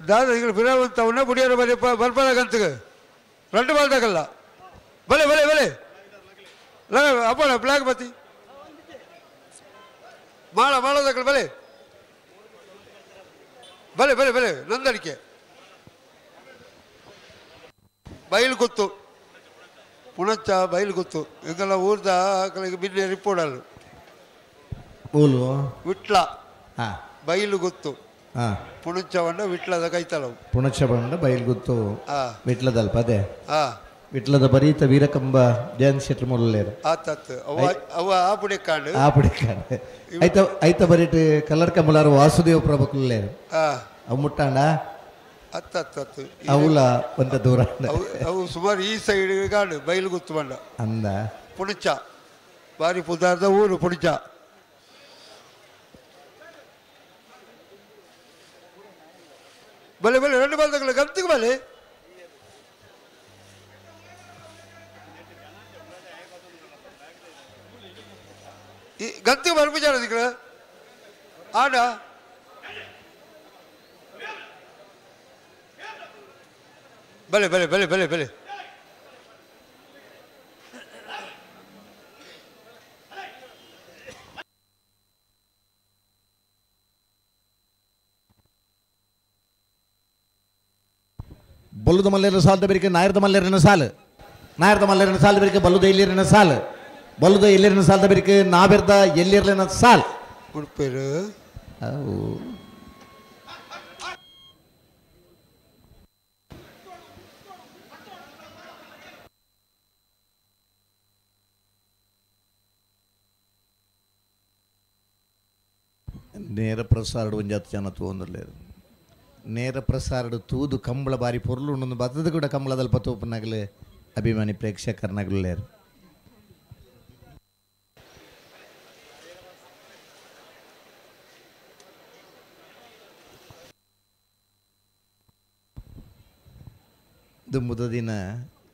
ದಾದ ಈಗ ಬಿರಾವಂತವನ್ನ ಬುಡಿಯರ ಬಲೆ ಬರ್ಬಾರ ಗಂತಿಗೆ ರೆಂಡು ಬಾಲ್ದಾಗಲ್ಲ ಬಲೆ ಬಲೆ ಬಲೆ ಅಪ್ಪಣ ಬ್ಲಾಕ್ ಬತ್ತಿ ಮಾಳ ಮಾಳದಾಗಲ್ಲ ಬಲೆ ಬಲೆ ಬಲೆ ಬಲೆ ನಂದಡಿಕೆ ಬೈಲು ಗೊತ್ತು ಪುಣಚ ಬೈಲು ಗೊತ್ತು ಎಂಗೆಲ್ಲ ಊರ್ದ ಆಕಳಿಗೆ ಬಿನ್ನೆ ರಿಪೋರ್ಟ್ ಓಲು ವಿಟ್ಲ ಬೈಲು ಗೊತ್ತು ಪುಣಚವನ್ನ ವಿಟ್ಲದ ಕೈತಲವು ಪುಣಚವನ್ನ ಬೈಲು ಗೊತ್ತು ವಿಟ್ಲದಲ್ಪ ಅದೇ ವಿಟ್ಲದ ಬರೀತ ವೀರಕಂಬ ಜಯಂತ್ ಶೆಟ್ರ್ ಮೊದಲೇರು ಆತತ್ತು ಅವ ಅವ ಆ ಪುಡಿಕಾಡು ಆ ಪುಡಿಕಾಡು ಐತ ಐತ ಬರೀಟ್ ಕಲರ್ ಕಮಲಾರು ವಾಸುದೇವ ಪ್ರಭುಕುಲ್ಲೇರು ಅವು ಮುಟ್ಟಾಂಡ ಅತ್ತತ್ತು ಅವಲ ಒಂದ ದೂರ ಅವು ಸುಮಾರು ಈ ಸೈಡ್ ಕಾಡು ಬೈಲು ಗೊತ್ತು ಬಂಡ ಅಂದ ಪುಣಚ ಬಾರಿ ಪುದಾರ್ದ ಊರು ಪುಣಚ. ಬಲೆ ಬಲೆ రెండు ಬಾಲ್ ತಗೊಳ್ಳಿ ಗಂತಿಗೆ ಬಲೆ ಈ ಗಂತಿಗೆ ಬರ್ಬಿಚಾರ ದಿಕ್ಕಳ ಆಡ ಬಲೆ ಬಲೆ ಬಲೆ ಬಲೆ ಬಲೆ ಬಲ್ಲುದ ಮಲ್ಲೇರ ಸಾಲದ ಬೇರಿಕೆ ನಾಯರದ ಮಲ್ಲೇರನ ಸಾಲು ನಾಯರದ ಮಲ್ಲೇರನ ಸಾಲದ ಬೇರಿಕೆ ಬಲ್ಲುದ ಎಲ್ಲಿರನ ಸಾಲು ಬಲ್ಲುದ ಎಲ್ಲಿರನ ಸಾಲದ ಬೇರಿಕೆ ನಾಬೆರ್ದ ಎಲ್ಲಿರ್ಲಿನ ಸಾಲ್ ಉಡುಪೇರು ಅವು ನೇರ ಪ್ರಸಾರಡು ಒಂಜಾತ್ ಜನ ತೂವೊಂದುಲ್ಲೆರ್ ನೇರ ಪ್ರಸಾರಡು ತೂದು ಕಂಬಳ ಬಾರಿ ಪೊರ್ಲು ಉಂಡು ಬತ್ತದ ಕೂಡ ಕಂಬಳದಲ್ಪ ತೂಪುನಗಲು ಅಭಿಮಾನಿ ಪ್ರೇಕ್ಷಕರ್ನಗಲ್ಲೇರು. ದುಂಬುದ ದಿನ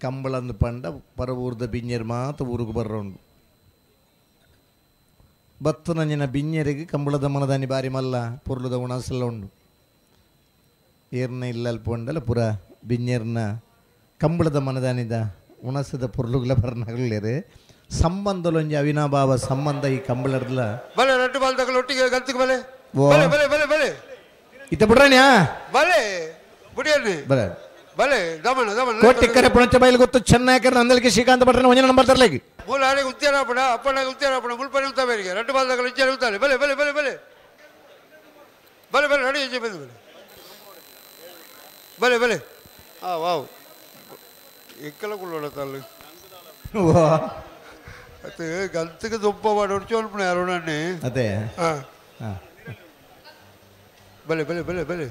ಕಂಬಳಂದು ಪಂಡ ಪರವೂರ್ದ ಬಿಂಜೆರ್ ಮಾತ ಊರುಗು ಬರ್ರೊಂಡು ಬತ್ತನಂಜಿನ ಬಿಂಜೆರಿಗೆ ಕಂಬಳದ ಮನದಾನಿ ಬಾರಿ ಮಲ್ಲ ಪೊರ್ಲುದ ಉಣಸೆಲ್ಲ ಉಂಡು. ಏರ್ನ ಇಲ್ಲಲ್ಪ ಉಂಡಲ್ಲ ಪೂರ ಬಿಂಜೆರ್ನ ಕಂಬಳದ ಮನದಾನಿದ ಉಣಸದ ಪೊರ್ಲುಗ್ಲ ಬರ್ನಗಲೇರು ಸಂಬಂಧಲೊಂಜಿ ಅವಿನಾಭಾವ ಸಂಬಂಧ ಈ ಕಂಬಳರ್ಲ ಬಲೆ ರಡ್ಡು ಬಾಲ್ ತಗಲು ಒಟ್ಟಿಗೆ ಗಂತಿಗೆ ಬಲೆ ಬಲೆ ಬಲೆ ಬಲೆ ಬಲೆ ಇತ್ತ ಬಿಡ್ರಣ್ಯಾ ಬಲೆ ಬುಡಿಯನ್ನಿ ಬಲೆ ಬಲೆ ದಮನ ದಮನ ಕೋಟಿ ಕರೆ ಪುಣಚ ಬೈಲ್ ಗೊತ್ತು ಚೆನ್ನಾಕರ ನಂದಲಿಕೆ ಶ್ರೀಕಾಂತ ಭಟ್ರನ ಒಂಜನ ನಂಬರ್ ತರಲೇಗಿ ಮೂಲ ಆರೆಗೆ ಉತ್ತೇರಾಪಣ ಅಪ್ಪನಾಗ ಉತ್ತೇರಾಪಣ ಮುಲ್ಪನೆ ಉತ್ತಾ ಬೇರಿಗೆ ರಡ್ಡು ಬಾಲ್ ತಗಲು ಇಂಚೆ ಉತ್ತಾರೆ ಬಲೆ ಬಲೆ ಬಲೆ ಬಲೆ ಬಲೆ ಬಲೆ ನಡಿ ಇಂಚೆ ಬಂದು ಬಲೆ ಬಲೆ ಬಲೆ ಆ ವಾವ್ ಎಕ್ಕಲ ಕುಳ್ಳೋಣ ತಲ್ಲು ಅದು ಗಂತಿಗೆ ದುಂಪ ಮಾಡಿ ಚೋಲ್ಪಣೆ ಅರುಣಣ್ಣಿ ಅದೇ ಹಾಂ ಬಲೆ ಬಲೆ ಬಲೆ ಬಲೆ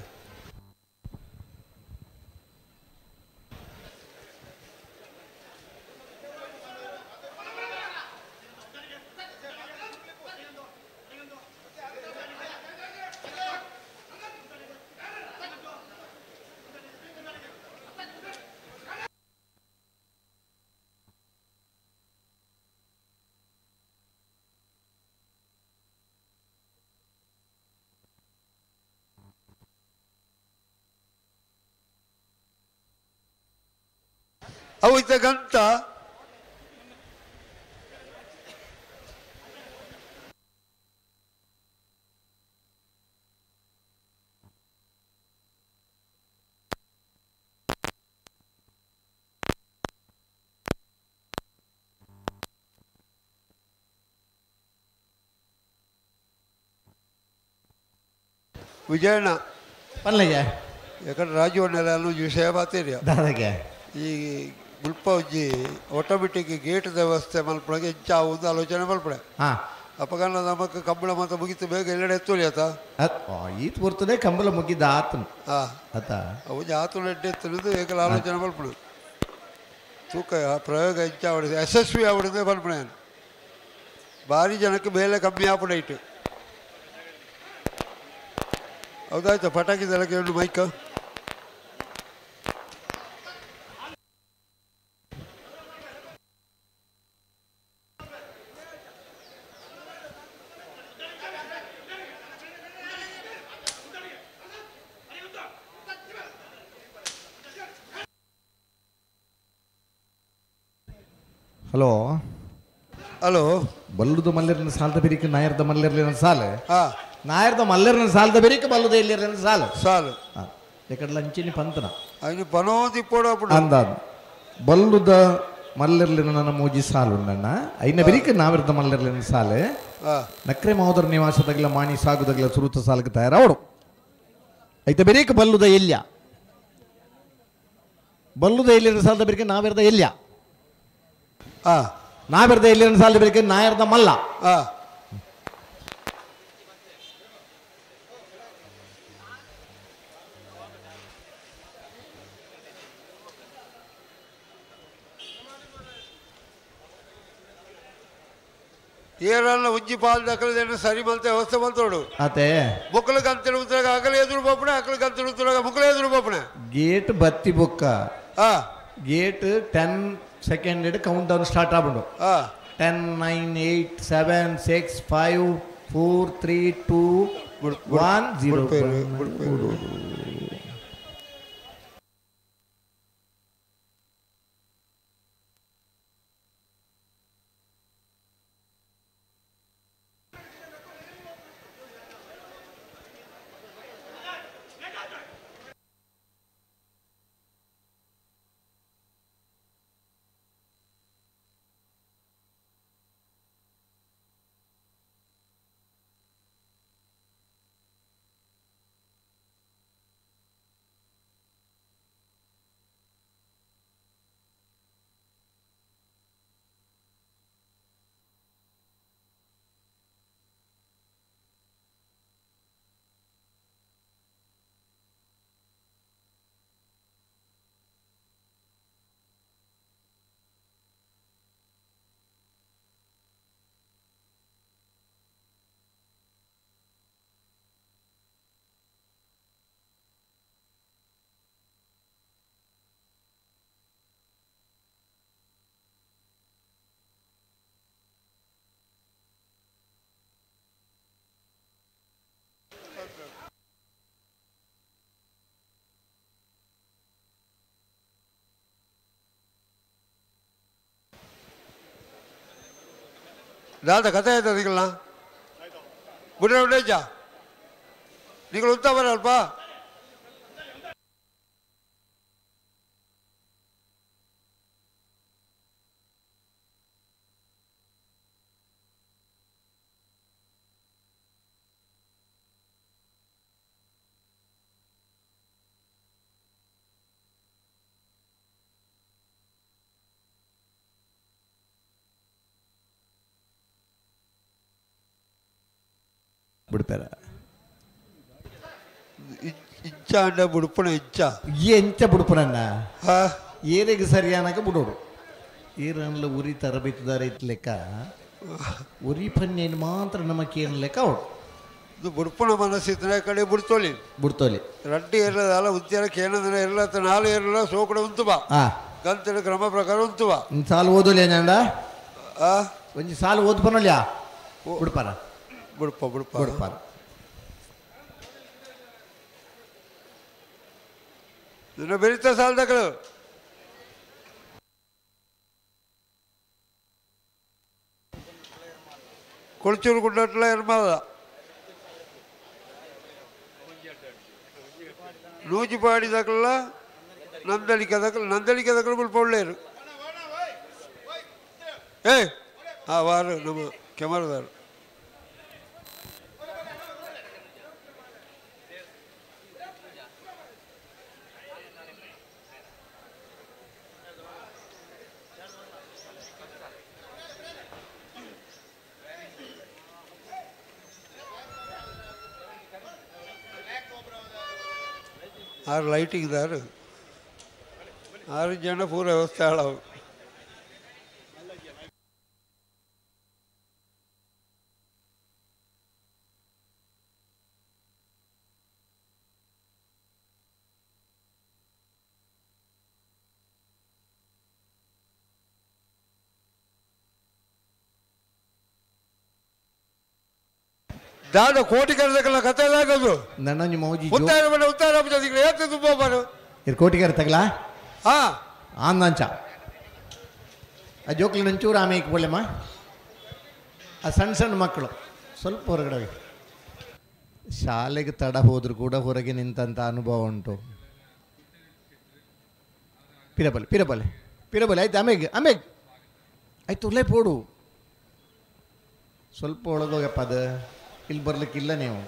ಅವು ಇದ್ದ ಗಂತ ವಿಜಯಣ್ಣ ಪನ್ಲಯ್ಯ ಯಾಕಂದ್ರೆ ರಾಜೀವಣ್ಣೆಲ್ಲ ವಿಷಯ ಮಾತೇರಿಯ ದಾದಾಗೆ ಈ ಮುಲ್ಪ ಒಂಜಿ ಆಟೋಮೆಟಿಕ್ ಗೇಟ್ ವ್ಯವಸ್ಥೆ ಮಲ್ಪೊಳಗೆ ಹೆಚ್ಚು ಒಂದು ಆಲೋಚನೆ ಮಲ್ಪಡೆ ಅಪಗಲ್ಲ ನಮಕ್ ಕಂಬಳ ಮಾತ ಮುಗಿತು ಬೇಗ ಎಲ್ಲೆಡೆ ಎತ್ತೋಲಿ ಆತ ಈತ್ ಬರ್ತದೆ ಕಂಬಳ ಮುಗಿದ ಆತನು ಆತ ಒಂಜಿ ಆತನ ಎಡ್ಡೆ ಎತ್ತುದು ಏಕಲ ಆಲೋಚನೆ ಮಲ್ಪಡು ತೂಕ ಪ್ರಯೋಗ ಹೆಚ್ಚು ಯಶಸ್ವಿ ಆವಡಿದೆ ಮಲ್ಪಡೆ ಭಾರಿ ಜನಕ್ಕೆ ಮೇಲೆ ಕಮ್ಮಿ ಆಪಣ ಇಟ್ಟು ಹೌದಾಯ್ತು ಪಟಾಕಿ ಕೇಳು ಮೈಕ್. ಹಲೋ ಹಲೋ ಬಲ್ಲುದು ಮಲ್ಲೇರಿನ ಸಾಲದ ಬೆರಿಕೆ ನಾಯರ್ದ ಮಲ್ಲೇರ್ಲಿನ ಸಾಲ ನಾಯರ್ದ ಮಲ್ಲೇರಿನ ಸಾಲದ ಬೆರಿಕೆ ಬಲ್ಲುದ ಎಲ್ಲಿರ್ಲಿನ ಸಾಲ ಸಾಲು ಎಕಡೆ ಲಂಚಿನಿ ಪಂತನ ಅಯ್ಯೋ ಬನೋದಿ ಪೋಡ ಅಂದಾದ ಬಲ್ಲುದ ಮಲ್ಲೇರ್ಲಿನ ನನ್ನ ಮೂಜಿ ಸಾಲು ನನ್ನ ಐನ ಬೆರಿಕೆ ನಾವಿರ್ದ ಮಲ್ಲೇರ್ಲಿನ ಸಾಲೆ ನಕ್ರೆ ಮಹೋದರ ನಿವಾಸದಾಗಲ ಮಾಣಿ ಸಾಗುದಾಗಲ ಸುರುತ ಸಾಲಕ್ಕೆ ತಯಾರಾವಡು ಐತ ಬೆರಿಕೆ ಬಲ್ಲುದ ಎಲ್ಯ ಬಲ್ಲುದ ಎಲ್ಲಿರ ಸಾಲದ ಬೆರಿಕೆ ನಾವಿರ್ದ ಎಲ್ಯ ನಾವಿರ್ದ ಎಲ್ಲಿನ ಸಾಲದ ಬೆರಿಕೆ ನಾಯರ್ದ ಮಲ್ಲ ಏರಲ್ಲ ಉಜ್ಜಿ ಪಾಲ್ ದಕ್ಕಲದೇನು ಸರಿ ಮಲ್ತೆ ವ್ಯವಸ್ಥೆ ಮಲ್ತೋಡು ಅದೇ ಮುಕ್ಕಲು ಕಂತಿನ ಉತ್ತರಾಗ ಅಕಲ ಎದುರು ಬೋಪಣೆ ಅಕಲ ಕಂತಿನ ಉತ್ತರಾಗ ಮುಕ್ಕಲ ಎದುರು ಬೋಪಣೆ ಗೇಟ್ ಬತ್ತಿ ಬೊಕ್ಕ gate 10 second count down start ಆಗ್ಬಿಡು 10 9 8 7 6 5 4 3 2 1 0. ದಾದ ಕಥೆ ಆಯ್ತು ನಿಗಲ್ನ ಬುಡ್ರೆ ಉಡೇಜ ನಿಗಳು ಉಂತ ಬರಲ್ಪ ಬಿಡ್ತಾರ ಇಚ್ಚ ಅಂಡ ಬುಡುಪಣ ಇಚ್ಚ ಎಂಚ ಬುಡುಪನಣ್ಣ ಏರೆಗೆ ಸರಿಯಾನಾಗ ಬಿಡೋಡು ಏರನ್ಲ ಉರಿ ತರಬೇತುದಾರ ಇತ್ತು ಲೆಕ್ಕ ಉರಿ ಪನ್ನೇನು ಮಾತ್ರ ನಮ್ಮ ಕೇನ್ ಲೆಕ್ಕ ಅವಳು ಇದು ಬುಡುಪಣ ಮನಸ್ಸಿದ್ರೆ ಕಡೆ ಬುಡ್ತೋಲಿ ಬುಡ್ತೋಲಿ ರಡ್ಡಿ ಇರಲ್ಲ ಉದ್ಯಾನ ಕೇನಂದ್ರೆ ಇರಲ್ಲ ನಾಲು ಇರಲ್ಲ ಸೋಕಡೆ ಉಂತು ಬಾ ಗಂತಿನ ಕ್ರಮ ಪ್ರಕಾರ ಉಂತು ಬಾ ಸಾಲು ಓದೋಲಿ ಏನಂಡ ಒಂಜಿ ಸಾಲು ಓದ್ ಬನ್ನೋಲ್ಯಾ ಬುಡ್ಪಾರ ಬುಡುಪ ಬುಡುಪ ಬುಡುಪಾರ ಇದನ್ನ ಬೆರೀತಾ ಸಾಲದಗಳು ಕೊಳಚೂರು ಗುಡ್ಡಟ್ಲ ಎರ್ಮಾದ ನೂಜಿಪಾಡಿ ದಕ್ಕಲ ನಂದಳಿಕೆ ದಕ್ಕಲ ನಂದಳಿಕೆ ದಕ್ಕಲ ಬುಲ್ಪ ಒಳ್ಳೆಯರು ಏ ಆ ವಾರು ನಮ್ಮ ಕೆಮರದಾರು ಆರು ಲೈಟಿಂಗ್ ದಾರು ಆರು ಜನ ಪೂರ ವ್ಯವಸ್ಥೆ ಹಾಳವು ದಾದ ಕೋಟಿ ಕರೆದಕ್ಕಲ್ಲ ಕತೆ ಆಗೋದು ನನ್ನ ನಿಮ್ಮ ಮೌಜಿ ಉತ್ತಾರ ಬಣ್ಣ ಉತ್ತಾರ ಏತ ತುಂಬ ಬಾರು ಇದು ಕೋಟಿಗಾರ ತಗಲಾ ಹಾ ಆಂದಾಂಚ ಆ ಜೋಕ್ಲಿ ಒಂಚೂರು ಆಮೆ ಇಕ್ಕೊಳ್ಳಮ್ಮ ಆ ಸಣ್ಣ ಸಣ್ಣ ಮಕ್ಕಳು ಸ್ವಲ್ಪ ಹೊರಗಡೆ ಹೋಗಿ ಶಾಲೆಗೆ ತಡ ಹೋದರೂ ಕೂಡ ಹೊರಗೆ ನಿಂತಂಥ ಅನುಭವ ಉಂಟು. ಪಿರಬಲೆ ಪಿರಬಲೆ ಪಿರಬಲೆ ಆಯ್ತು ಆಮೇಲೆ ಆಮೇಲೆ ಆಯ್ತು ಉಲ್ಲೇ ಪೋಡು ಸ್ವಲ್ಪ ಒಳಗೋಗಪ್ಪ ಅದು ಇಲ್ಲಿ ಬರ್ಲಿಕ್ಕಿಲ್ಲ ನೀವು.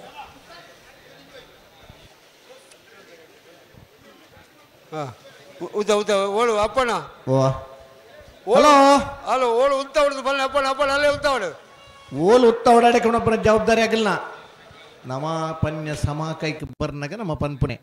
ಉದ್ದ ಉದ್ದ ಓಡು ಅಪ್ಪಣ ಓ ಹಲೋ ಹಲೋ ಓಡು ಉಂತ ಹೊಡೆದು ಬಲ್ಲ ಅಪ್ಪಣ ಅಪ್ಪಣ ಅಲ್ಲೇ ಉಂತ ಹೊಡು ಓಲು ಉತ್ತ ಓಡಾಡಕ್ಕೆ ಜವಾಬ್ದಾರಿ ಆಗಿಲ್ಲ. ನಮ್ಮ ಪನ್ಯ ಸಮ ಕೈಕ್ ಬರ್ನಾಗ ನಮ್ಮ ಪನ್ಪುನೆ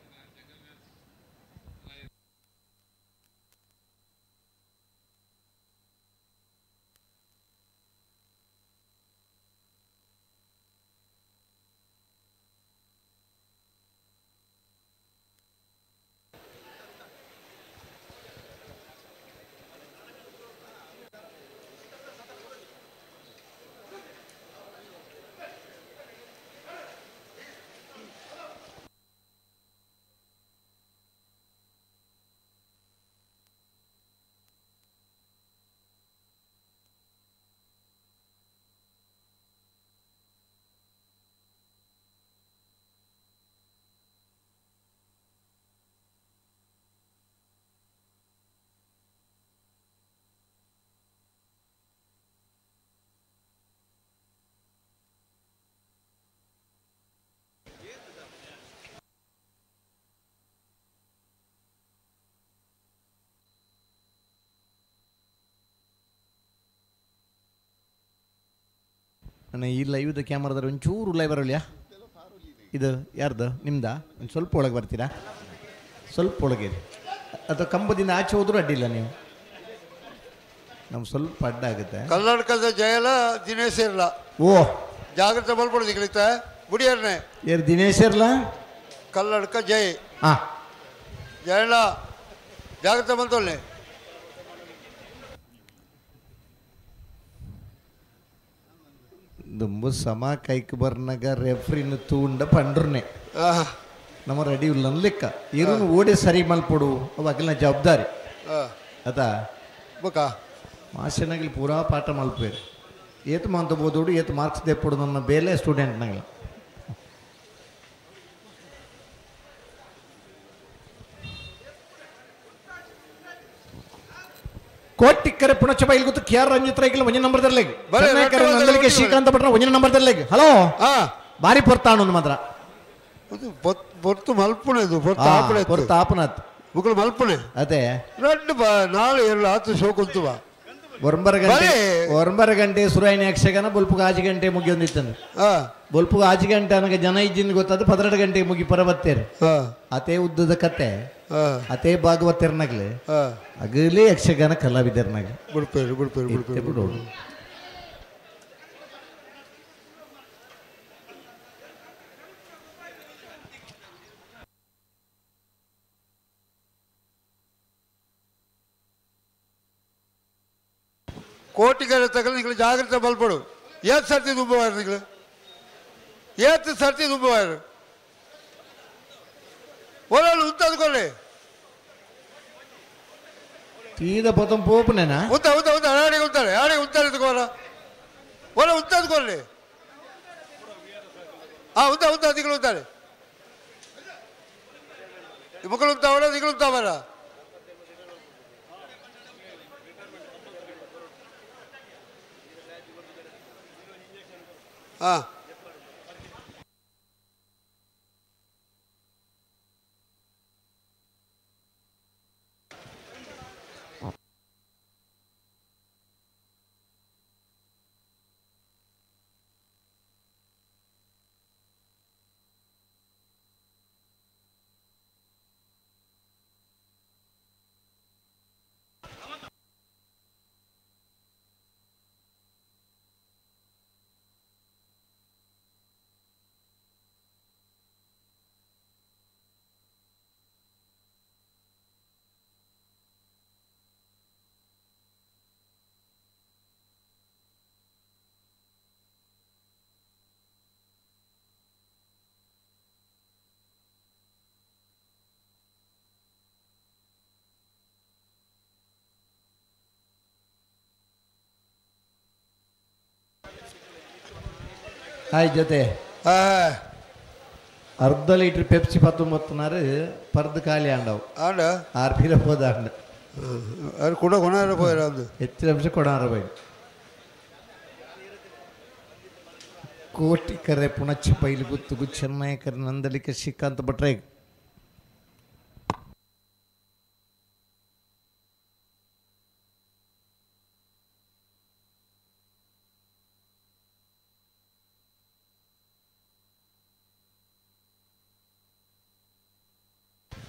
ಅಣ್ಣ ಈ ಲೈವ್ದ ಕ್ಯಾಮ್ರಾದ್ರೆ ಒಂಚೂರು ಲೈವ್ ಬರಲ್ಯಾ? ಇದು ಯಾರ್ದು ನಿಮ್ದಾ? ಒಂದು ಸ್ವಲ್ಪ ಒಳಗೆ ಬರ್ತೀರಾ? ಸ್ವಲ್ಪ ಒಳಗೆ ಅಥವಾ ಕಂಬದಿಂದ ಆಚೆ ಹೋದರೂ ಅಡ್ಡಿಲ್ಲ, ನೀವು ನಮ್ಗೆ ಸ್ವಲ್ಪ ಅಡ್ಡ ಆಗುತ್ತೆ. ಕರ್ನಾಟಕದ ಜಯಲ ದಿನೇಶ್ ಇರಲ್ಲ. ಓ ಜಾಗ್ರತೆ ಬರ್ಬಿಡೋದು ಕಲಿತ ಬುಡಿಯರ್ನೆ ಯಾರು ದಿನೇಶ್ ಇರಲ್ಲ? ಕರ್ನಾಟಕ ಜಯ ಹಾಂ ಜಯಲ ಜಾಗ್ರತೆ ಬಂತೊಳ್ಳೆ. ದುಂಬು ಸಮ ಕೈಕ್ ಬರ್ನಾಗ ರೆಫ್ರಿನ ತೂಂಡ ಪಂಡ್ರನೆ ನಮ್ಮ ರೆಡಿ ಇಲ್ಲ ಲೆಕ್ಕ ಇರುನು ಓಡಿ ಸರಿ ಮಲ್ಪೊಡು ಅವು ಅಗಲಿನ ಜವಾಬ್ದಾರಿ ಅದ ಬೊಕ ಮಾಸನಾಗಲಿ ಪೂರಾ ಪಾಠ ಮಲ್ಪೇರು. ಏತ್ ಮಂತ ಬೋದೋಡು ಏತ್ ಮಾರ್ಕ್ಸ್ ದೆಪ್ಪುಡು ನನ್ನ ಬೇಲೆ ಸ್ಟೂಡೆಂಟ್ನಾಗಲ. ಕೋಟಿಕ್ಕರೆ ಪುಣಚ ಬೈಲ್ ಗೊತ್ತು ಕೆ ಆರ್ ರಂಜಿತ್ ರೈಕಲ್ ಒಂಜಿ ನಂಬರ್ ದರ್ಲೆಗ್ ನಂದಲಿಕೆ ಶ್ರೀಕಾಂತ ಭಟ್ರ ಒಂಜಿ ನಂಬರ್ ದರ್ಲೆಗ್. ಹಲೋ, ಬಾರಿ ಪೊರ್ತಾಣ ಒಂದು ಮಾತ್ರ ಪೊರ್ತು ಮಲ್ಪುಣೆ ಪೊರ್ತು ಆಪುನಾತ್ ಮುಕುಲು ಮಲ್ಪುಣೆ ಅದೇ ರಡ್ಡು ನಾಳೆ ಎರಡು ಆತು ಶೋಕುಂತುವ 9 ಗಂಟೆ ಸುರಾಯಿನ ಯಕ್ಷಗಾನ ಬೊಲ್ಪುಗ 5 ಗಂಟೆ ಮುಗಿಯೊಂದಿತ್ತಂದು. ಬೊಲ್ಪುಗ 5 ಗಂಟೆ ನನಗೆ ಜನ ಇಜ್ಜಿಂದ ಗೊತ್ತಾದ 12 ಗಂಟೆಗೆ ಮುಗಿ ಪರಬತ್ತೇರು. ಅತೇ ಉದ್ದದ ಕತೆ, ಅತೇ ಭಾಗವತರ್ನಾಗ್ಲೆ ಅಗಲೇ ಯಕ್ಷಗಾನ ಕಲಾವಿದರ್ನಾಗ ಬಿಡ್ಪೇರು ಬಿಡ್ಪೇರು ಬಿಡ್ಪೇರು ಬಿಡೋದು. ಕೋಟಿಗರ ತಗಲು ನೀವು ಜಾಗ್ರತೆ ಬಲ್ಪಡು. ಏತ್ ಸರ್ತಿ ದುಂಬುವಾರು ನೀವು, ಏತ್ ಸರ್ತಿ ದುಂಬುವಾರು ಒಳ್ಳೆ ಉಂತದ್ಕೊಳ್ಳಿ. ತೀದ ಪೊತಂ ಪೋಪನೇನಾ ಉಂತ ಉಂತ ಉಂತ ಆಡಿಗೆ ಉಂತಾರೆ ಆಡಿಗೆ ಉಂತಾರೆ ತಗೋರ ಒಳ್ಳೆ ಉಂತದ್ಕೊಳ್ಳಿ. ಆ ಉಂತ ಉಂತ ದಿಗಳು ಉಂತಾರೆ ಮಕ್ಕಳು ಉಂತಾವರ ದಿಗಳು ಉಂತಾವರ. ಹಾಂ, ಹಾಯ್ ಜೊತೆ ಅರ್ಧ ಲೀಟರ್ ಪೆಪ್ಸಿ 19 ಪರ್ದು ಖಾಲಿ ಆಂಡವು. ಆಂಡ ಆರ್ ಪೀರ ಪೋದ ಆಂಡ ಅದು ಕೂಡ ಕೊಣಾರ ಪೋಯರ ಅದು ಹೆಚ್ಚು ಅಂಶ ಕೊಡಾರ ಬೈ. ಕೋಟಿ ಕರೆ ಪುಣಚ ಪೈಲು ಗುತ್ತುಗು ಚೆನ್ನೈ ಕರೆ ನಂದಲಿಕೆ ಶ್ರೀಕಾಂತ ಭಟ್ರೆ.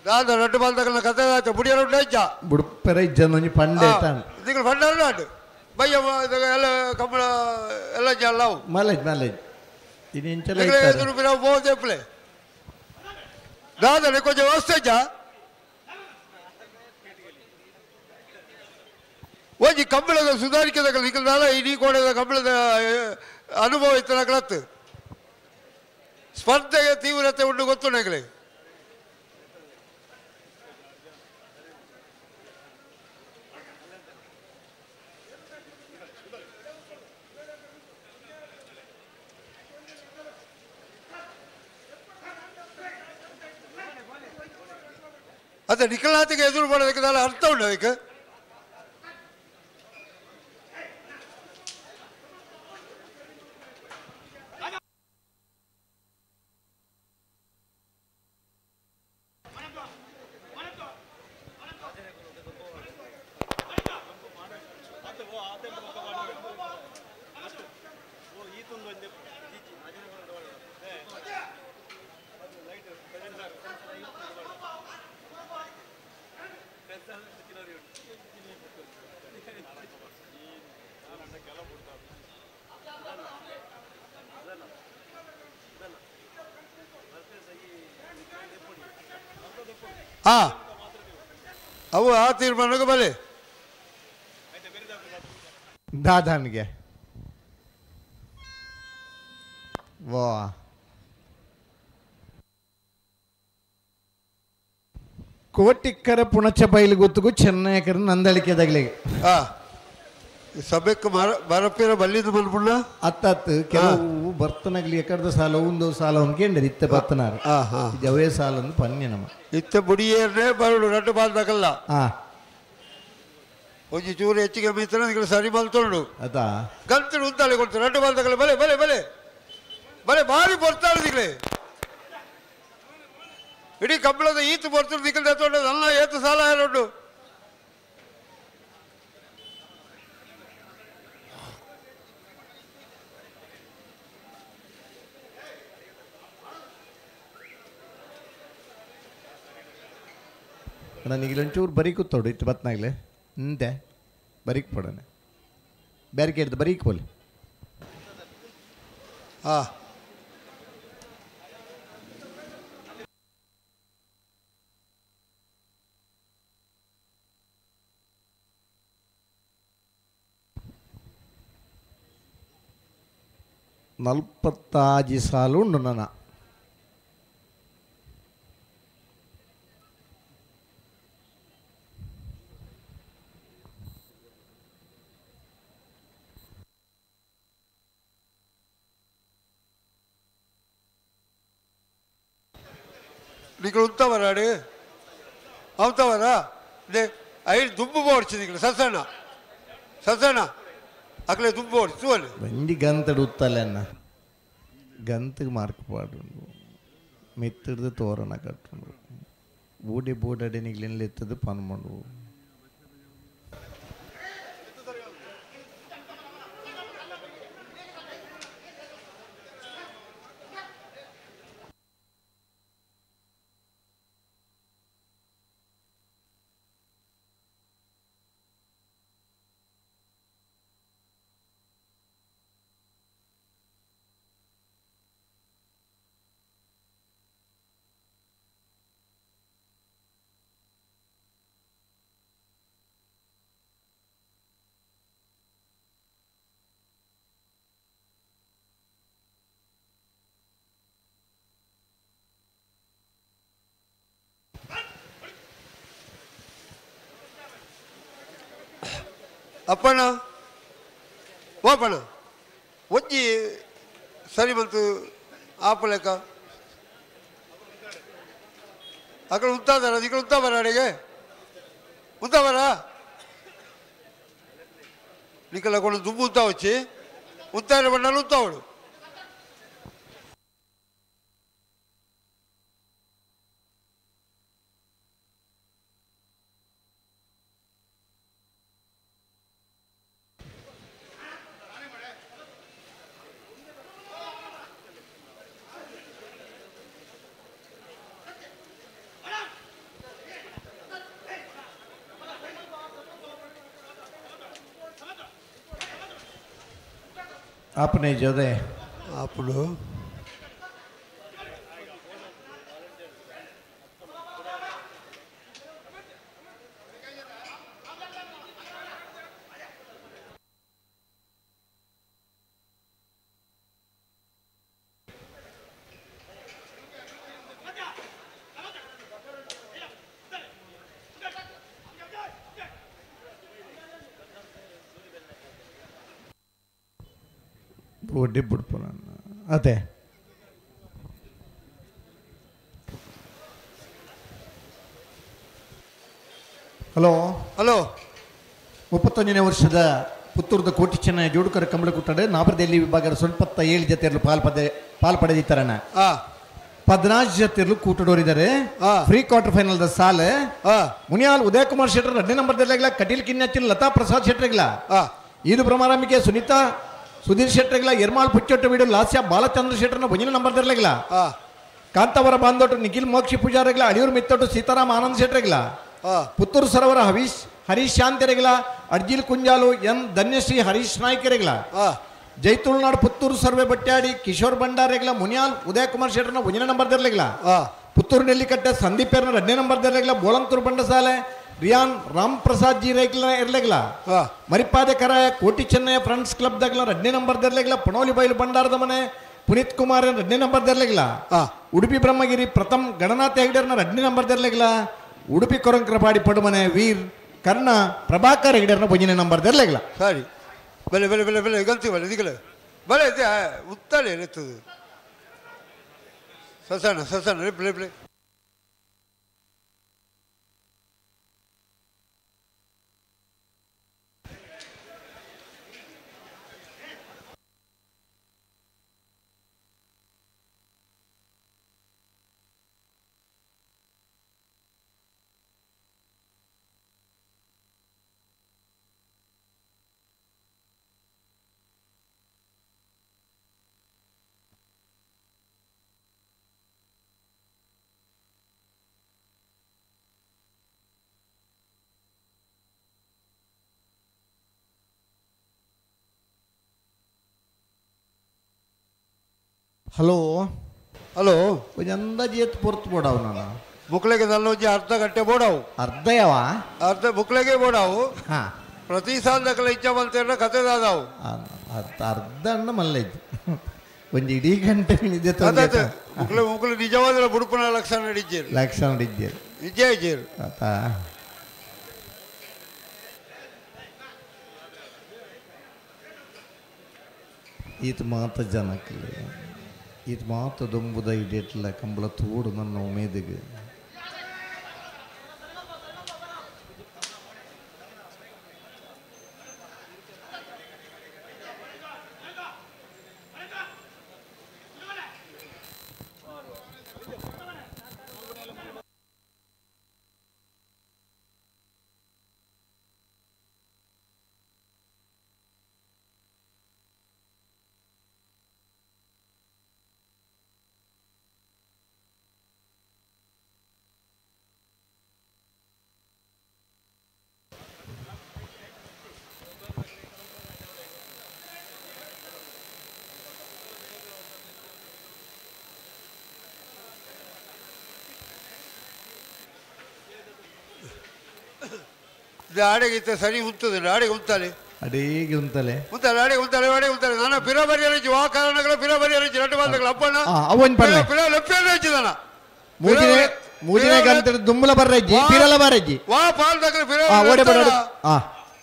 ದಾದ ರಡ್ಡು ಬಾಲ್ದಕಲ್ನ ಕತೆ ಆಯ್ತು ಬುಡಿಯರ ಉಂಟು ಇಜ್ಜ ಬುಡ್ಪೆರ ಇಜ್ಜ ಪಂಡೆ ತಿಂಗಳು ಪಂಡಾರ ನಾಟು ಬಯ್ಯ ಎಲ್ಲ ಕಂಬಳ ಎಲ್ಲ ಜಲ್ಲಾವು ಮಲೇಜ್ ಮಲೇಜ್ ಇನ್ನು ಇಂಚಲ ನಾವು ಬೋದೇಪ್ಲೆ ದಾದ ಕೊಂಚ ವ್ಯವಸ್ಥೆ ಇಜ್ಜ ಒಂಜಿ ಕಂಬಳದ ಸುಧಾರಿಕೆದ ನಿಕಲ್ದಾಲ ಇಡೀ ಕೋಣೆದ ಕಂಬಳದ ಅನುಭವ ಇತ್ತು. ಸ್ಪರ್ಧೆಗೆ ತೀವ್ರತೆ ಉಂಟು ಗೊತ್ತು ನಗಲಿ. ಅದೇ ನಿಖಲಾತಿಗೆ ಎದುರು ಮಾಡೋದಕ್ಕೆ ನಾನು ಅರ್ಥ ಉಂಟು ಅದಕ್ಕೆ. ಹಾ, ಅವು ಆ ತೀರ್ಮಾನಕ್ಕೆ ಬಲೆ ದಾದಾನಿಗೆ ವಾ ಕೋಟಿಕ್ಕರ ಪುಣಚ ಬೈಲು ಗೊತ್ತಿಗೂ ಚೆನ್ನೈಕರ ನಂದಳಿಕೆ ತಗಲಿಗೆ. ಹಾ, ಸಭೆಕ್ ಮರಪಿರ ಬಲ್ಲಿದ ಮಲ್ಪುಂಡ ಅತ್ತತ್ತು ಕೆಲವು ಬರ್ತನಗ್ಲಿ ಎಕಡ್ದ ಸಾಲ ಒಂದು ಸಾಲ ಒಂದು ಇತ್ತೆ ಬರ್ತನಾರ ಅವೇ ಸಾಲ ಒಂದು ಪನ್ಯ ನಮ್ಮ ಇತ್ತೆ ಬುಡಿಯೇರ್ನೆ ಬರಡು ರಡ್ಡು ಬಾಲ್ದಾಗಲ್ಲ ಒಂಜಿ ಚೂರು ಹೆಚ್ಚಿಗೆ ಮೀತನ ಸರಿ ಮಲ್ತೊಂಡು ಅದಾ ಗಂತಡು ಉದ್ದಾಳೆ ಕೊಡ್ತಾರೆ ರಡ್ಡು ಬಾಲ್ದಾಗಲ್ಲ ಬಲೆ ಬಲೆ ಬಲೆ ಬಲೆ ಭಾರಿ ಬರ್ತಾಳೆ ದಿಗ್ಲೆ ಇಡೀ ಕಂಬಳದ ಈತು ಬರ್ತದೆ ದಿಕ್ಕಲ್ ತಗೊಂಡು ಅಲ್ಲ ಏತು ಸಾಲ ಎರಡು ನನಗೆ ಒಂಚೂರು ಬರೀ ಕೂತೋಡು ಇತ್ತು ಬತ್ನಾಗ್ಲೆ ಅಂತೆ ಬರೀಕ್ ಪಡೋಣ ಬ್ಯಾರಿಕೇಡ್ ಬರೀಕ್ ಪೋಲಿ ಹಾಂ ನಲ್ಪತ್ತಾಜಿ ಸಾಲು ಉಂಡು ನನ್ನ ನಿಗಳು ಉಂತವರಾಡು ಅವತವರ ಐದು ದುಂಬು ಬೋಡ್ಚಿ ನಿಗಳು ಸಸಣ್ಣ ಸಸಣ್ಣ ಅಕಲೆ ದುಂಬು ಓಡಿಸಿ ತೂವಲ್ಲಿ ಬಂಡಿ ಗಂತಡು ಉತ್ತಲೆನ್ನ ಗಂತಿಗೆ ಮಾರ್ಕ್ ಪಾಡುಂಡು ಮೆತ್ತಿಡ್ದು ತೋರಣ ಕಟ್ಟುಂಡು ಬೂಡಿ ಬೂಡಡಿ ನಿಗ್ಲಿನ ಎತ್ತದು ಪನ್ಮಂಡು ಅಪ್ಪಣ್ಣ ಓಪಣ್ಣ ಒಂಜಿ ಸರಿ ಬಂತು ಆಪಲೆಕ್ಕ ಅಕಡೆ ಉಂತಾದಾರ ಈ ಕಡೆ ಉಂತಾ ಬರ ಅಡಿಗೆ ಉಂತಾ ಬರ ನಿಕಲ ಕೊಂಡು ದುಂಬು ಉಂತಾ వచ్చి ಉಂತಾರ ಬಣ್ಣలు ಉಂತಾವಡು अपने जोदे అప్పుడు ಒಡ್ಡಿ ಬಿಡ್ಪು ನಾನು ಅದೇ ಹಲೋ ಹಲೋ 31ನೇ ವರ್ಷದ ಪುತ್ತೂರದ ಕೋಟಿ ಚೆನ್ನ ಜೋಡುಕರ ಕಂಬಳಕುಟ್ಟಡೆ ನಾಪರದೆಲ್ಲಿ ವಿಭಾಗದ 77 ಜತೆಯರು ಪಾಲ್ ಪಡೆದಿತ್ತಾರಣ್ಣ. 14 ಜತೆಯರು ಕೂಟಡೋರಿದ್ದಾರೆ. Free quarter final the ಸಾಲೆ ಮುನಿಯಾಲ್ ಉದಯ ಕುಮಾರ್ ಶೆಟ್ಟರ್ 2ನೇ ನಂಬರ್ದಲ್ಲಾಗಲ, ಕಟೀಲ್ ಕಿನ್ನಚ್ಚಿಲ್ ಲತಾ ಪ್ರಸಾದ್ ಶೆಟ್ಟರ್ಗಿಲ್ಲ, ಈದು ಭ್ರಮರಾಂಬಿಕೆ ಸುನೀತಾ ಸುಧೀರ್ ಶೆಟ್ಟರ್ಗಿಲ್ಲ, ಎರ್ಮಾಳ್ ಪುಚ್ಚೊಟ್ಟು ವೀಡು ಲಾಸ್ಯ ಬಾಲಚಂದ್ರ ಶೆಟ್ಟರ್ನ 1ನೇ ನಂಬರ್ದಲ್ಲಾಗಲ, ಕಾಂತಾವರ ಬಾಂದೋಟು ನಿಖಿಲ್ ಮೋಕ್ಷಿ ಪೂಜಾರಿಗಳ, ಅಳಿಯೂರು ಮಿತ್ತೊಟ್ಟು ಸೀತಾರಾಮ್ ಆನಂದ್ ಶೆಟ್ಟರ್ಗಿಲ್ಲ, ಪುತ್ತೂರು ಸರೋವರ ಹರೀಶ್ ಶಾಂತಿರೆಗಿಲ, ಅರ್ಜಿಲ್ ಕುಂಜಾಲು ಎನ್ ಧನ್ಯಶ್ರೀ ಹರೀಶ್ ನಾಯ್ಕರೆಗಿಲ, ಜೈ ತುಳುನಾಡು ಪುತ್ತೂರು ಸರ್ವೆ ಬಟ್ಯಾಡಿ ಕಿಶೋರ್ ಭಂಡಾರೆಗಿಲ, ಮುನಿಯಾಲ್ ಉದಯ ಕುಮಾರ್ ಶೆಟ್ಟರ್ನ 1ನೇ ನಂಬರ್ದಲ್ಲಾಗಲ, ಪುತ್ತೂರು ನೆಲ್ಲಿಕಟ್ಟೆ ಸಂದೀಪ್ ಎರ್ನ 2ನೇ ನಂಬರ್ದಲ್ಲಾಗಲ, Bolantur Bandasale Riyan Ram Prasad G ರೇಗ್ಲ ಇರ್ಲೆಗ್ಲ, ಮರಿಪಾದೆ Karaya Koti Chennayya friends club ದಾಗ್ಲ 2ನೇ ನಂಬರ್ದಲ್ಲಾಗಲ, ಪಣೋಲಿ ಬೈಲು ಭಂಡಾರದ ಮನೆ ಪುನೀತ್ ಕುಮಾರ್ 2ನೇ ನಂಬರ್ದಲ್ಲಾಗಲ, ಉಡುಪಿ ಬ್ರಹ್ಮಗಿರಿ ಪ್ರಥಮ್ ಗಣನಾಥ ಹೆಗ್ಡೆರ್ನ 2ನೇ ನಂಬರ್ದಲ್ಲಾಗಲ, ಉಡುಪಿ ಕೊರಂಕ್ರಪಾಡಿ ಪಡುಮನೆ ವೀರ್ ಕರ್ಣ ಪ್ರಭಾಕರ್ ಹೆಗ್ಡೆರ್ನ 1ನೇ ನಂಬರ್ದಲ್ಲಾಗಲ. ಸರಿ. ಬಲೆ ಬಲೆ ಬಲೆ ಬಲೆ ಗಲ್ತಿ ಬಲೆ ದಿಗಲೆ ಬಲೆ ಉತ್ತಾಳೆ ಇರ್ತದೆ ಸಸಣ ಸಸಣ ಬಲೆ ಬಲೆ ಹಲೋ ಹಲೋ ಒಂಜಿ ಅಂದಾಜು ಏತ್ ಪೊರ್ತು ಬೋಡಾವು ನಾನು ಬುಕ್ಲೆಗೆ ನಲ್ಲೊಂಜಿ ಅರ್ಧ ಗಂಟೆ ಬೋಡಾವು ಅರ್ಧ ಯಾವ ಅರ್ಧ ಬುಕ್ಲೆಗೆ ಬೋಡಾವು ಹಾಂ ಪ್ರತಿ ಸಾಲದಕ್ಕೆಲ್ಲ ಇಚ್ಛೆ ಬಂತೇನ ಕತೆ ದಾದಾವು ಅರ್ಧ ಅಣ್ಣ ಮಲ್ಲೈತು ಒಂಜಿ ಇಡೀ ಗಂಟೆ ಇದೆ ಮುಕ್ಲೆ ಮುಕ್ಲೆ ನಿಜವಾದ ಬುಡುಪನ ಲಕ್ಷಣ ನಡಿದ್ದೀರಿ ಲಕ್ಷಣ ನಡಿದ್ದೀರಿ ನಿಜ ಇದ್ದೀರಿ ಆತಾ ಈತ ಮಾತ ಜನಕ್ಕಲ್ಲ ಈತ ಮಾತ ದೊಂಬುದ ಇಡೇಟ್ಲ ಕಂಬಳ ತೋಡು ನನ್ನ ಉಮೇದಿಗೆ ಆಡೆಗೆ ಸರಿ ಉಂತದೆ ಆಡೆಗೆ ಉಂತಾಳೆ ಅಡೇಗೆ ಉಂತಲೆ ಉಂತಾಳೆ ಆಡೆಗೆ ಉಂತಾಳೆ ಆಡೆಗೆ ಉಂತಾಳೆ ನಾನು ಪಿರ ಬರಿಯರಿಚಿ ವಾ ಕಾರಣಗಳ ಪಿರ ಬರಿಯರಿಚಿ ರಟ್ಟು ಬಾಂಧಗಳ ಅಪ್ಪನ ಅವನ್ ಪನ್ನೆ ಪಿರ ಲೆಪ್ಪೇನ ಮೂಜಿನೆ ಮೂಜಿನೆ ಗಂತ ದುಂಬಲ ಬರ್ರಜ್ಜಿ ಪಿರಲ ಬರ್ರಜ್ಜಿ ವಾ ಪಾಲ್ ದಕಲ ಪಿರ ಓಡೆ ಬಡ ಆ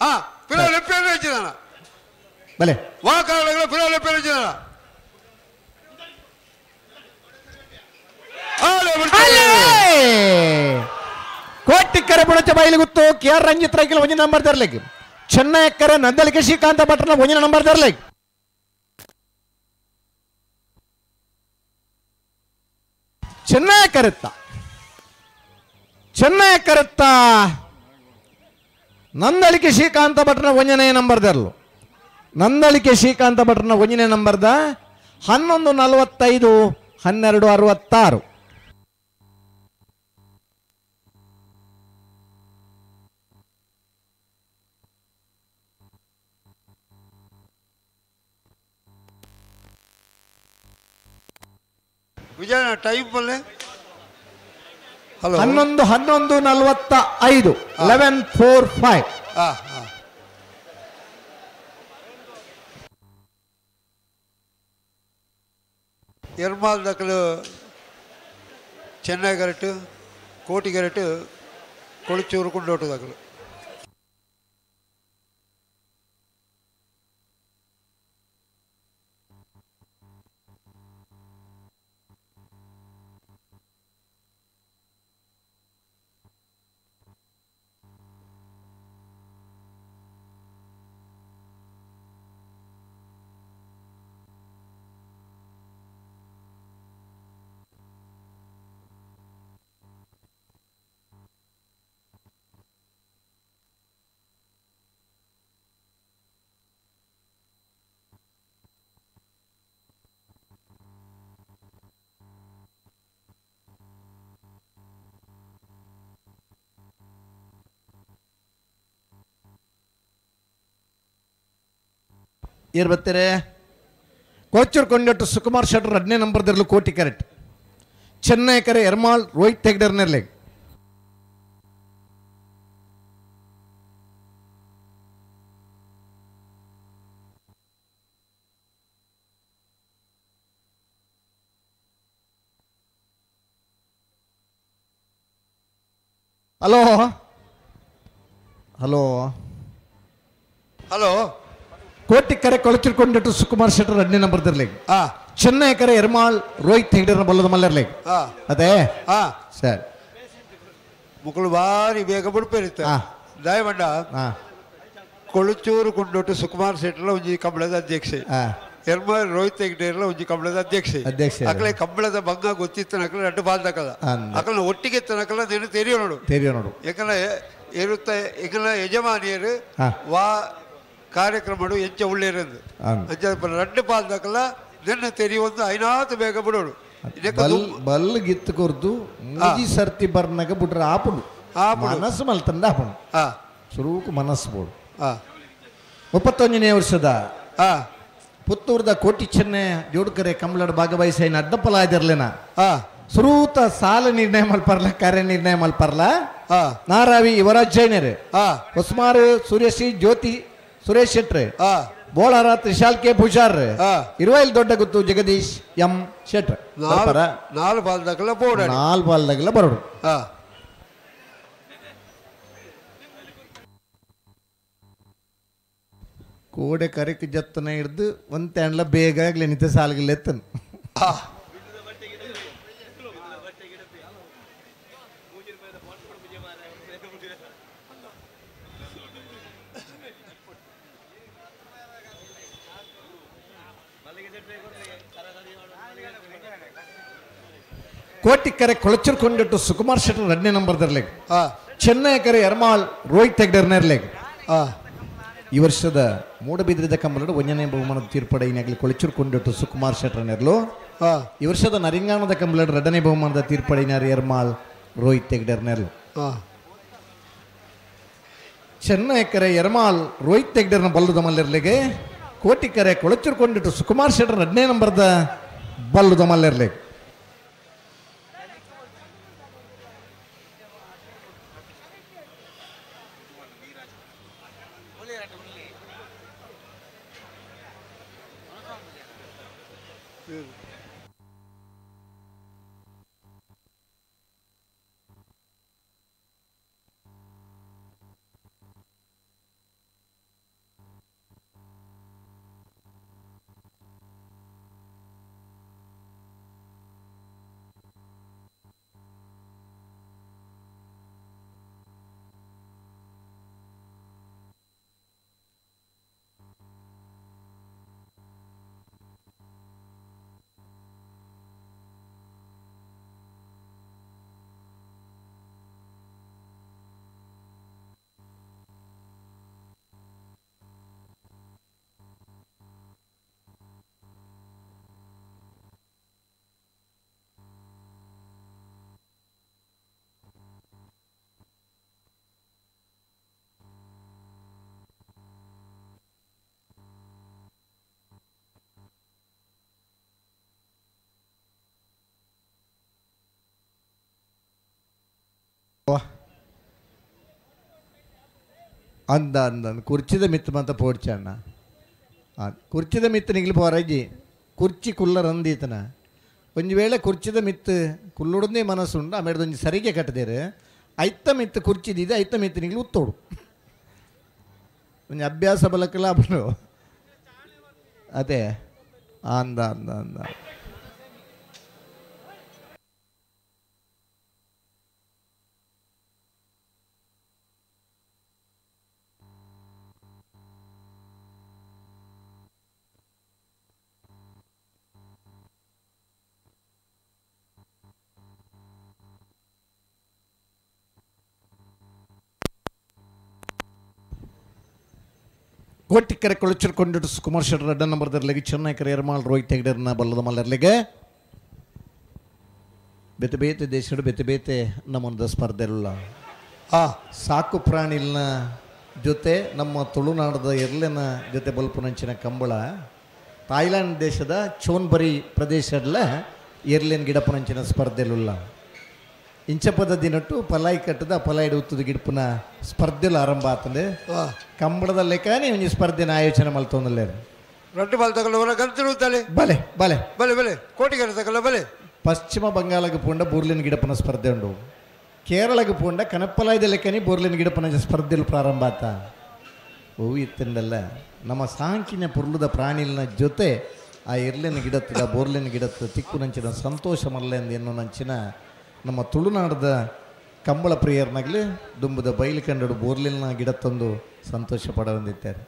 ಆ ಪಿರ ಲೆಪ್ಪೇನ ಹಚ್ಚಿದಾನ ಬಲೆ ವಾ ಕಾರಣಗಳ ಪಿರ ಲೆಪ್ಪೇನ ಹಚ್ಚಿದಾನ ಕೋಟಿಕ್ಕರೆ ಬುಡಚ ಬಯಲುಗುತ್ತು ಕೆ ಆರ್ ರಂಜಿತ್ ರೈಕಲ್ ಒಂಜಿನ ನಂಬರ್ ತರಲಿಕ್ಕೆ ಚೆನ್ನೈಕ್ಕರೆ ನಂದಳಿಕೆ ಶ್ರೀಕಾಂತ ಭಟ್ರನ ಒಂಜಿನ ನಂಬರ್ ತರಲಿಕ್ಕೆ ಚೆನ್ನೈ ಕರೆತ್ತ ಚೆನ್ನೈ ಕರೆತ್ತ ನಂದಳಿಕೆ ಶ್ರೀಕಾಂತ ಭಟ್ರನ ಒಂಜನೇ ನಂಬರ್ ತರಲು ನಂದಳಿಕೆ ಶ್ರೀಕಾಂತ ಭಟ್ರನ ಒಂಜನೇ ನಂಬರ್ದ 11:45 12:66 ವಿಜಯನ ಟೈಮ್ ಬಲ್ಲೆ ಹಲೋ 11:45 11:45 ಎರ್ಮಾಲ್ ದಕಲು ಚೆನ್ನೈ ಗರಟು ಕೋಟಿ ಗರಟು ಕೊಳಚೂರು ಕೊಂಡೋಟು ದಕಲು ಏರ್ ಬರ್ತಾರೆ ಕೋಚೂರು ಕೊಂಡಟ್ಟು ಸುಕುಮಾರ್ ಶೆಟ್ಟರ್ 2ನೇ ನಂಬರ್ದಲ್ಲಿ ಕೋಟಿ ಕರೆಕ್ಟ್ ಚೆನ್ನೈ ಕರೆ ಎರ್ಮಾಲ್ ರೋಹಿತ್ ಹೆಗ್ಡರ್ನಲ್ಲಿ ಹಲೋ ಹಲೋ ಹಲೋ Kotikere ಕೊಳಚಿರ್ಕೊಂಡಿಟ್ಟು ಸುಕುಮಾರ್ ಶೆಟ್ಟರ್ 2ನೇ ನಂಬರ್ ದರ್ಲಿ. ಚೆನ್ನೈ ಕರೆ ಎರ್ಮಾಳ್ ರೋಹಿತ್ ಹೆಗ್ಡೆರ್ನ ಬಲ್ಲದ ಮಲ್ಲರ್ಲಿ. ಅದೇ ಸರ್ ಮುಕ್ಕಳು ಭಾರಿ ಬೇಗ ಬಿಡ್ಪೇರಿತ್ತ ದಯಮಂಡ. ಕೊಳಚೂರು ಕೊಂಡೊಟ್ಟು ಸುಕುಮಾರ್ ಶೆಟ್ಟರ್ಲ ಒಂಜಿ ಕಂಬಳದ ಅಧ್ಯಕ್ಷೆ, ಎರ್ಮಾಳ್ ರೋಹಿತ್ ಹೆಗ್ಡೆರ್ಲ ಒಂಜಿ ಕಂಬಳದ ಅಧ್ಯಕ್ಷೆ. ಅಕಲೆ ಕಂಬಳದ ಬಂಗ ಗೊತ್ತಿತ್ತು ನಕಲ ರಡ್ಡು ಬಾಲ್ದಕಲ ಅಕಲ ಒಟ್ಟಿಗೆ ನಕಲ ನೀನು ತೆರಿಯೋ ನೋಡು ತೆರಿಯೋ ನೋಡು. ಯಾಕಂದ್ರೆ ಇರುತ್ತ ಎಂಕಲ್ನ ಯಜಮಾನಿಯರು ವಾ ಕಾರ್ಯಕ್ರಮ ಎಂಚ ಉಳ್ಳೇರಂದು ಅಂಚ ರಡ್ಡು ಪಾಲ್ದಕಲ ನಿನ್ನ ತೆರಿಯೊಂದು ಐನಾತು ಬೇಗ ಬಿಡೋಡು. ಬಲ್ ಗಿತ್ತು ಕೊರ್ದು ಮುಜಿ ಸರ್ತಿ ಬರ್ನಾಗ ಬಿಟ್ರೆ ಆಪುಡು ಮನಸ್ಸು ಮಲ್ತಂದ ಆಪುಡು ಸುರೂಕು ಮನಸ್ಸು ಬೋಡು. 31ನೇ ವರ್ಷದ ಪುತ್ತೂರ್ದ ಕೋಟಿ ಚೆನ್ನೆ ಜೋಡ್ಕರೆ ಕಂಬಳಡ್ ಭಾಗವಹಿಸಿ ಅಡ್ಡಪ್ಪಲಾದಿರ್ಲೇನ ಸುರೂತ ಸಾಲ ನಿರ್ಣಯ ಮಲ್ಪರ್ಲ ಕಾರ್ಯ ನಿರ್ಣಯ ಮಲ್ಪರ್ಲ ನಾರಾವಿ ಯುವರಾಜ್ ಜೈನರು, ಹೊಸ್ಮಾರು ಸೂರ್ಯಶ್ರೀ ಜ್ಯೋತಿ ಸುರೇಶ್ ಶೆಟ್ರೆ, ಬೋಳಾರ ತ್ರಿಶಾಲ್ ಕೆ ಪೂಜಾರ್, ಇರುವೈಲ್ ದೊಡ್ಡ ಗುತ್ತು ಜಗದೀಶ್ ಎಂ ಶೆಟ್ರ್. ನಾಲ್ ಬಾಲ್ದಾಗಲ ನಾಲ್ ಬಾಲ್ದಾಗಲ ಬರೋಡು. ಕೋಡೆ ಕರೆಕ್ ಜತ್ತನ ಹಿಡ್ದು ಒಂದ್ ತ್ಯಾಂಡ್ಲ ಬೇಗ ಆಗ್ಲಿ ನಿಂತ ಸಾಲ್ಗಿಲ್ಲ ಎತ್ತನು. ಕೋಟಿಕರೆ ಕೊಳಚರ್ಕೊಂಡಿಟ್ಟು ಸುಕುಮಾರ್ ಶೆಟ್ಟರ್ 2ನೇ ನಂಬರ್ ದರ್ಲೆಗ್. ಚೆನ್ನೈ ಕರೆ ಎರ್ಮಾಳ್ ರೋಹಿತ್ ಹೆಗ್ಡೆರ್ನೇರ್ಲೆಗ್. ಈ ವರ್ಷದ ಮೂಡಬಿದ್ರಿದ ಕಂಬಳಡು 1ನೇ ಬಹುಮಾನದ ತೀರ್ಪಡೆಯಿನಾಗಲಿ ಕೊಳಚೂರ್ಕೊಂಡಿಟ್ಟು ಸುಕುಮಾರ್ ಶೆಟ್ಟರ್ನೆರ್ಲು. ಈ ವರ್ಷದ ನರಿಂಗಾಣದ ಕಂಬಳಡು 2ನೇ ಬಹುಮಾನದ ತೀರ್ಪಡೆಯಿನಾರ್ ಎರ್ಮಾಳ್ ರೋಹಿತ್ ಹೆಗ್ಡೆರ್ನೆರ್ಲು. ಚೆನ್ನೈ ಕರೆ ಎರ್ಮಾಳ್ ರೋಹಿತ್ ಹೆಗ್ಡೆರ್ನ ಬಲ್ಲದ ಮಲ್ಲಿರ್ಲಿಗೆ. ಕೋಟಿಕರೆ ಕೊಳಚೂರ್ಕೊಂಡಿಟ್ಟು ಸುಕುಮಾರ್ ಶೆಟ್ಟರ್ 2ನೇ ನಂಬರ್ದ ಬಲ್ಲದ ಮಲ್ಲಿರ್ಲಿಗೆ. ಅಂದ ಅಂದ ಕುರ್ಚಿದ ಮಿತ್ತು ಅಂತ ಪೋಡ್ಚಣ್ಣ ಕುರ್ಚಿದ ಮಿತ್ತು ನಿಗ್ಲಿ ಪೋರಜ್ಜಿ ಕುರ್ಚಿ ಕುಲ್ಲರಂದೀತನ ಒಂದು ವೇಳೆ ಕುರ್ಚಿದ ಮಿತ್ತು ಕುಲ್ಲುಡದೇ ಮನಸ್ಸುಂಡು ಆಮೇಲೆ ಒಂಜಿ ಸರಿಗೆ ಕಟ್ಟದೇರು ಐತ ಮಿತ್ತು ಕುರ್ಚಿದಿದೆ ಐತ ಮಿತ್ತು ನಿಗ್ಲಿ ಉತ್ತೋಡು ಒಂಜಿ ಅಭ್ಯಾಸ ಬಲಕ್ಕಲ್ಲ ಅವನು ಅದೇ ಅಂದ ಅಂದ ಅಂದ ಕೋಟಿಕೆರೆ ಕೊಳಚರ್ಕೊಂಡಿಟ್ಟು ಸುಕುಮಾರ್ ಶೆಟ್ಟರ್ ಅಡ್ಡ ನಂಬರ್ ದರ್ಲಿಗೆ ಚೆನ್ನೈ ಕರೆ ಎರ್ಮಾಳ್ ರೋಹಿತ್ ಹೆಗ್ಡೆರ್ನ ಬಲ್ಲದ ಮಲ್ಲರ್ಲಿಗೆ ಬೇತೆ ಬೇತೆ ದೇಶಡು ಬೇತೆ ಬೇತೆ ನಮ್ಮೊಂದು ಸ್ಪರ್ಧೆಲ್ಲ ಸಾಕು ಪ್ರಾಣಿಲ್ನ ಜೊತೆ ನಮ್ಮ ತುಳುನಾಡದ ಎರ್ಲೆನ ಜೊತೆ ಬಲ್ಪುನಂಚಿನ ಕಂಬಳ ಥಾಯ್ಲ್ಯಾಂಡ್ ದೇಶದ ಚೋನ್ಬರಿ ಪ್ರದೇಶದಲ್ಲ ಎರ್ಲೆನ್ ಗಿಡಪುನಂಚಿನ ಸ್ಪರ್ಧೆಲುಲ್ಲ ಇಂಚಪದ ದಿನಟ್ಟು ಪಲಾಯಿ ಕಟ್ಟದ ಪಲಾಯಿಡು ಉತ್ತದ ಗಿಡಪುನ ಸ್ಪರ್ಧೆಲು ಆರಂಭ ಆತಂದೆ ಕಂಬಳದ ಲೆಕ್ಕನೇ ಒಂಜಿ ಸ್ಪರ್ಧೆನ ಆಯೋಜನೆ ಮಲ್ತೊಂದಲ್ಲೇರು ರೊಟ್ಟಿ ಬಾಲ್ ತಗೊಳ್ಳ ಬಲೆ ಬಲೆ ಬಲೆ ಬಲೆ ಕೋಟಿಗೆರೆ ತಗೊಳ್ಳ ಬಲೆ ಪಶ್ಚಿಮ ಬಂಗಾಳಕ್ಕೆ ಪೂಂಡ ಬೋರ್ಲಿನ ಗಿಡಪನ ಸ್ಪರ್ಧೆ ಉಂಡು ಕೇರಳಕ್ಕೆ ಪೂಂಡ ಕನಪ್ಪಲಾಯ್ದ ಲೆಕ್ಕನೇ ಬೋರ್ಲಿನ ಗಿಡಪನ ಸ್ಪರ್ಧೆಲು ಪ್ರಾರಂಭ ಆತ ಒವು ಇತ್ತಂಡಲ್ಲ ನಮ್ಮ ಸಾಂಕಿನ ಪುರ್ಲುದ ಪ್ರಾಣಿಲ್ನ ಜೊತೆ ಆ ಎರ್ಲೆನ ಗಿಡತ್ತದ ಬೋರ್ಲೆನ ಗಿಡತ್ತದ ತಿಕ್ಕು ನಂಚಿನ ಸಂತೋಷ ಮಲ್ಲೆಂದು ಎನ್ನು ನಂಚಿನ ನಮ್ಮ ತುಳುನಾಡದ ಕಂಬಳ ಪ್ರಿಯರ್ನಾಗಲಿ ದುಂಬುದ ಬೈಲು ಕಂಡಡು ಬೋರ್ಲಿನ ಗಿಡ ತಂದು ಸಂತೋಷ ಪಡವಂದಿದ್ದಾರೆ.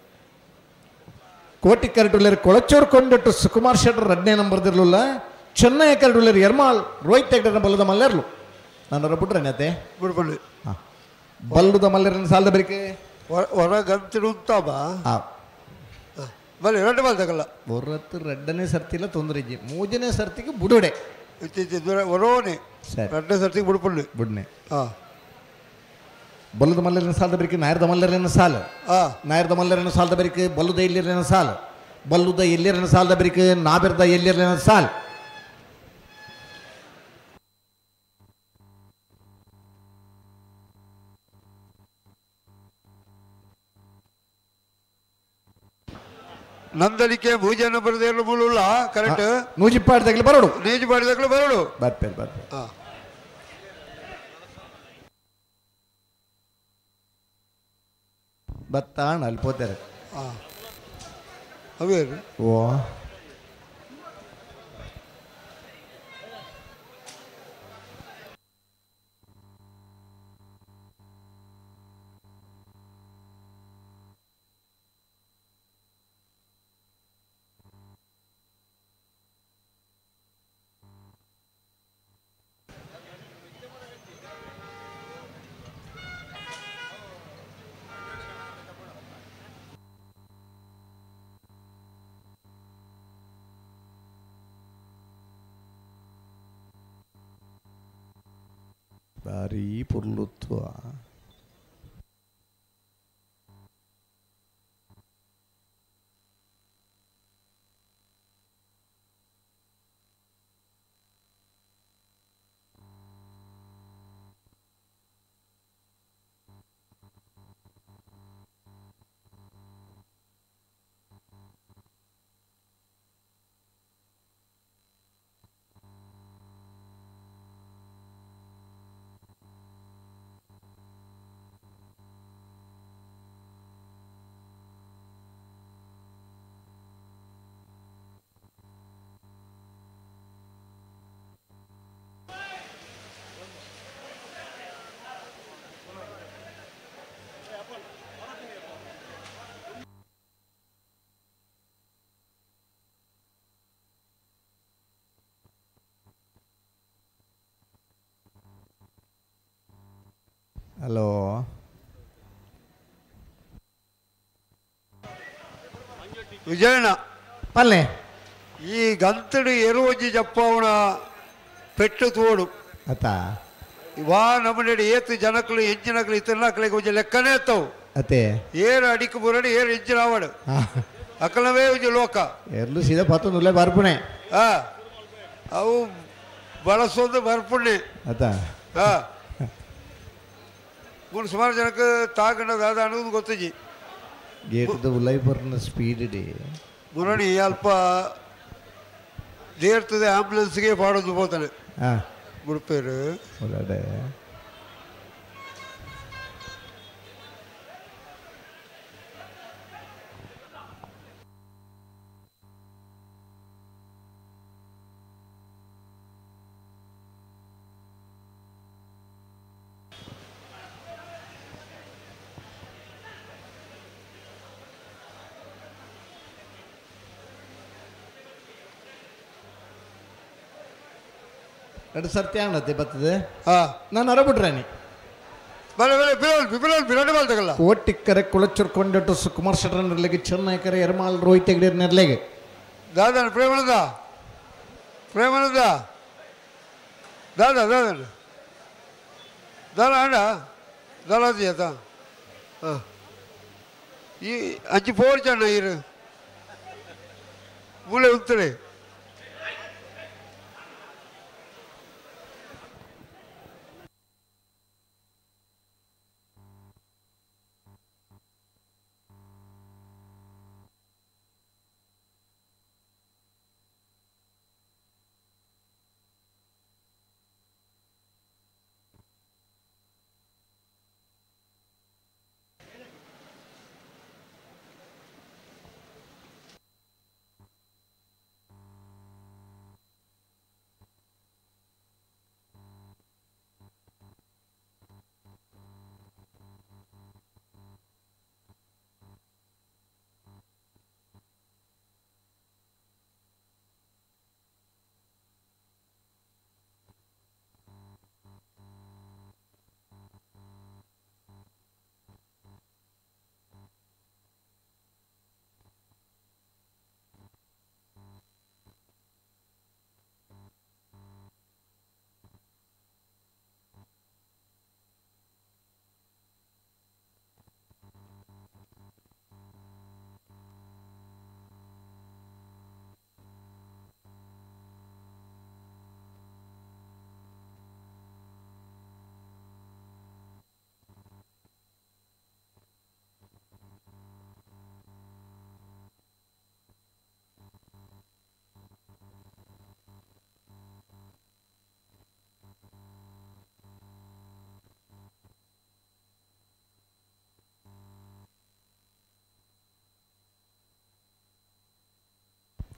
ಕೋಟಿ ಕರಡುಳ್ಳರು ಕೊಳಚೂರು ಕೊಂಡಿಟ್ಟು ಸುಕುಮಾರ್ ಶೆಟ್ಟರ್ 2ನೇ ನಂಬರ್ದಿರಲಿಲ್ಲ. ಚೆನ್ನೈ ಕರಡುಳ್ಳರು ಎರ್ಮಾಳ್ ರೋಹಿತ್ ಹೆಗ್ಡೆನ ಬಲ್ಲದ ಮಲ್ಲೆರ್ಲು. ನಾನು ಬಿಡ್ರೆ ಅತ್ತೆ ಬಿಡ್ಬಳ್ಳಿ ಹಾಂ ಬಲ್ಲದ ಮಲ್ಲೆರನ್ನ ಸಾಲದ ಬರಿಕೆ ಹೊರಗಂತಿರುತ್ತಾಬ ಹಾಂ ಬಲ್ಲಿ ಎರಡು ಬಾಲ್ ತಗಲ್ಲ ಹೊರತ್ತು 2ನೇ ಸರ್ತಿಲ್ಲ ತೊಂದರೆ ಇಜ್ಜಿ 3ನೇ ಸರ್ತಿಗೆ ಬುಡುಡೆ ಒರೋನೆ ಸರಿ 2ನೇ ಸರ್ತಿಗೆ ಬುಡ್ಪಳ್ಳಿ ಬುಡ್ನೆ ಹಾಂ ಬಲ್ಲದ ಮಲ್ಲರಿನ ಸಾಲದ ಬರಿಕೆ ನಾಯರದ ಮಲ್ಲರಿನ ಸಾಲ ಹಾಂ ನಾಯರದ ಮಲ್ಲರಿನ ಸಾಲದ ಬರಿಕೆ ಬಲ್ಲದ ಎಲ್ಲಿರಲಿನ ಸಾಲ ಬಲ್ಲುದ ಎಲ್ಲಿರನ ಸಾಲದ ಬರಿಕೆ ನಾಬಿರ್ದ ಎಲ್ಲಿರಲಿನ ಸಾಲ. ನಂದಲಿಕೆ ಭೂಜನ ಬರದೇರು ಮುಳುಲ್ಲ ಕರೆಕ್ಟ್ ನೂಜಿಪ್ಪಾಡ್ದಾಗಲಿ ಬರೋಡು ನೂಜಿಪಾಡ್ದಾಗಲೂ ಬರೋಡು ಬರ್ಪೇರು ಬರ್ಪೇರು ಹಾಂ ಬತ್ತಾಣ ಅಲ್ಲಿ ಪೋತಾರೆ ಹಾಂ ಅವೇ ಓ ಭಾರೀ ಪುರ್ಲುತ್ವ ಹಲೋ ವಿಜಯಣ್ಣ ಪಲ್ಲೆ ಈ ಗಂತಡು ಎರುವಜ್ಜಿ ಜಪ್ಪವನ ಪೆಟ್ಟು ತೋಡು ಅತ್ತ ವಾ ನಮ್ಮನೆಡೆ ಏತು ಜನಕ್ಲು ಎಂಜಿನಕ್ಲು ಇತರನಕ್ಲಿಗೆ ಒಂಜಿ ಲೆಕ್ಕನೇ ಎತ್ತವು ಅತ್ತೆ ಏರು ಅಡಿಕ್ ಬುರಡಿ ಏರು ಎಂಜಿನ ಆವಡು ಅಕಲವೇ ಒಂಜಿ ಲೋಕ ಎಲ್ಲೂ ಸೀದಾ ಪತ್ತೊಂದು ಬರ್ಪುಣೆ ಆ ಅವು ಬಳಸೋದು ಬರ್ಪುಣೆ ಅತ್ತ ಆ ಮೂರು ಸುಮಾರು ಜನಕ್ಕೆ ತಾಗಣ ದಾದ ಅನ್ನೋದು ಗೊತ್ತಿಜಿ ಗೇಟದ ಉಲೈಬರ್ನ ಸ್ಪೀಡ್ ಇಡಿ ಮುರಣಿ ಅಲ್ಪ ದೇರ್ತದೆ ಆಂಬ್ಯುಲೆನ್ಸ್ಗೆ ಪಾಡೋದು ಹೋಗ್ತಾನೆ ಹಾಂ ಗುರುಪೇರು ಒಳಗಡೆ ಎರಡು ಸರ್ತಿ ಆಣತ್ತೆ ಬರ್ತದೆ ನಾನು ಅರಬಿಟ್ರಾನಿ ಬಲೆ ಬಲೆ ಬಿಲೋಲ್ ಬಿಲೋಲ್ ಬಿಲೋಲ್ ಬಾಲ್ ತಗಲ್ಲ ಕೋಟಿಕ್ಕರೆ ಕುಳಚೂರ್ ಕೊಂಡಿಟ್ಟು ಸುಕುಮಾರ್ ಶೆಟ್ಟರ್ ನೆರಳಿಗೆ ಚೆನ್ನೈಕರೆ ಎರ್ಮಾಲ್ ರೋಹಿತ್ ಹೆಗ್ಡೆ ನೆರಳಿಗೆ ದಾದನ ಪ್ರೇಮಾನಂದ ಪ್ರೇಮಾನಂದ ದಾದಾ ದಾದನ ದಾದ ಅಣ್ಣ ದಾದಾಜಿ ಆತ ಹಾಂ ಈ ಅಂಚಿ ಪೋರ್ ಚಣ್ಣ ಇರು ಮೂಲೆ ಉತ್ತರೆ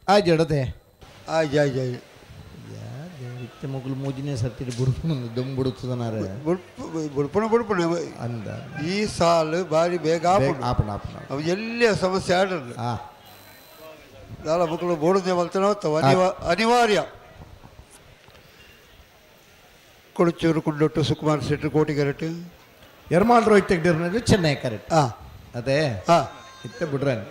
ಆಯ್ತು ಆಯ್ತು ಆಯ್ತು ಆಯ್ತು ಇತ್ತೆ ಮೊಗಲು ಮೂಜಿನೇ ಸರ್ತಿ ಬುಡ್ಪುನ ದಮ್ ಬುಡುತ್ತದನಾರೆ ಬುಡ್ಪುಣ ಬುಡ್ಪುಣ ಅಂದ ಈ ಸಾಲು ಬಾರಿ ಬೇಗ ಆಪಣ ಆಪಣ ಅವು ಎಲ್ಲಿಯ ಸಮಸ್ಯೆ ಆಡಲ್ಲ ದಾಲ ಮಕ್ಕಳು ಬೋಡುದೇ ಮಲ್ತನ ಅನಿವಾರ್ಯ ಕೊಡಚೂರು ಕುಂಡೊಟ್ಟು ಸುಕುಮಾರ್ ಶೆಟ್ಟಿ ಕೋಟಿ ಕರೆಕ್ಟ್ ಎರ್ಮಾಲ್ ರೋಹಿತ್ ತೆಗ್ದಿರೋದು ಚೆನ್ನೈ ಕರೆಕ್ಟ್ ಹಾಂ ಅದೇ ಹಾಂ ಇತ್ತೆ ಬಿಡ್ರನ್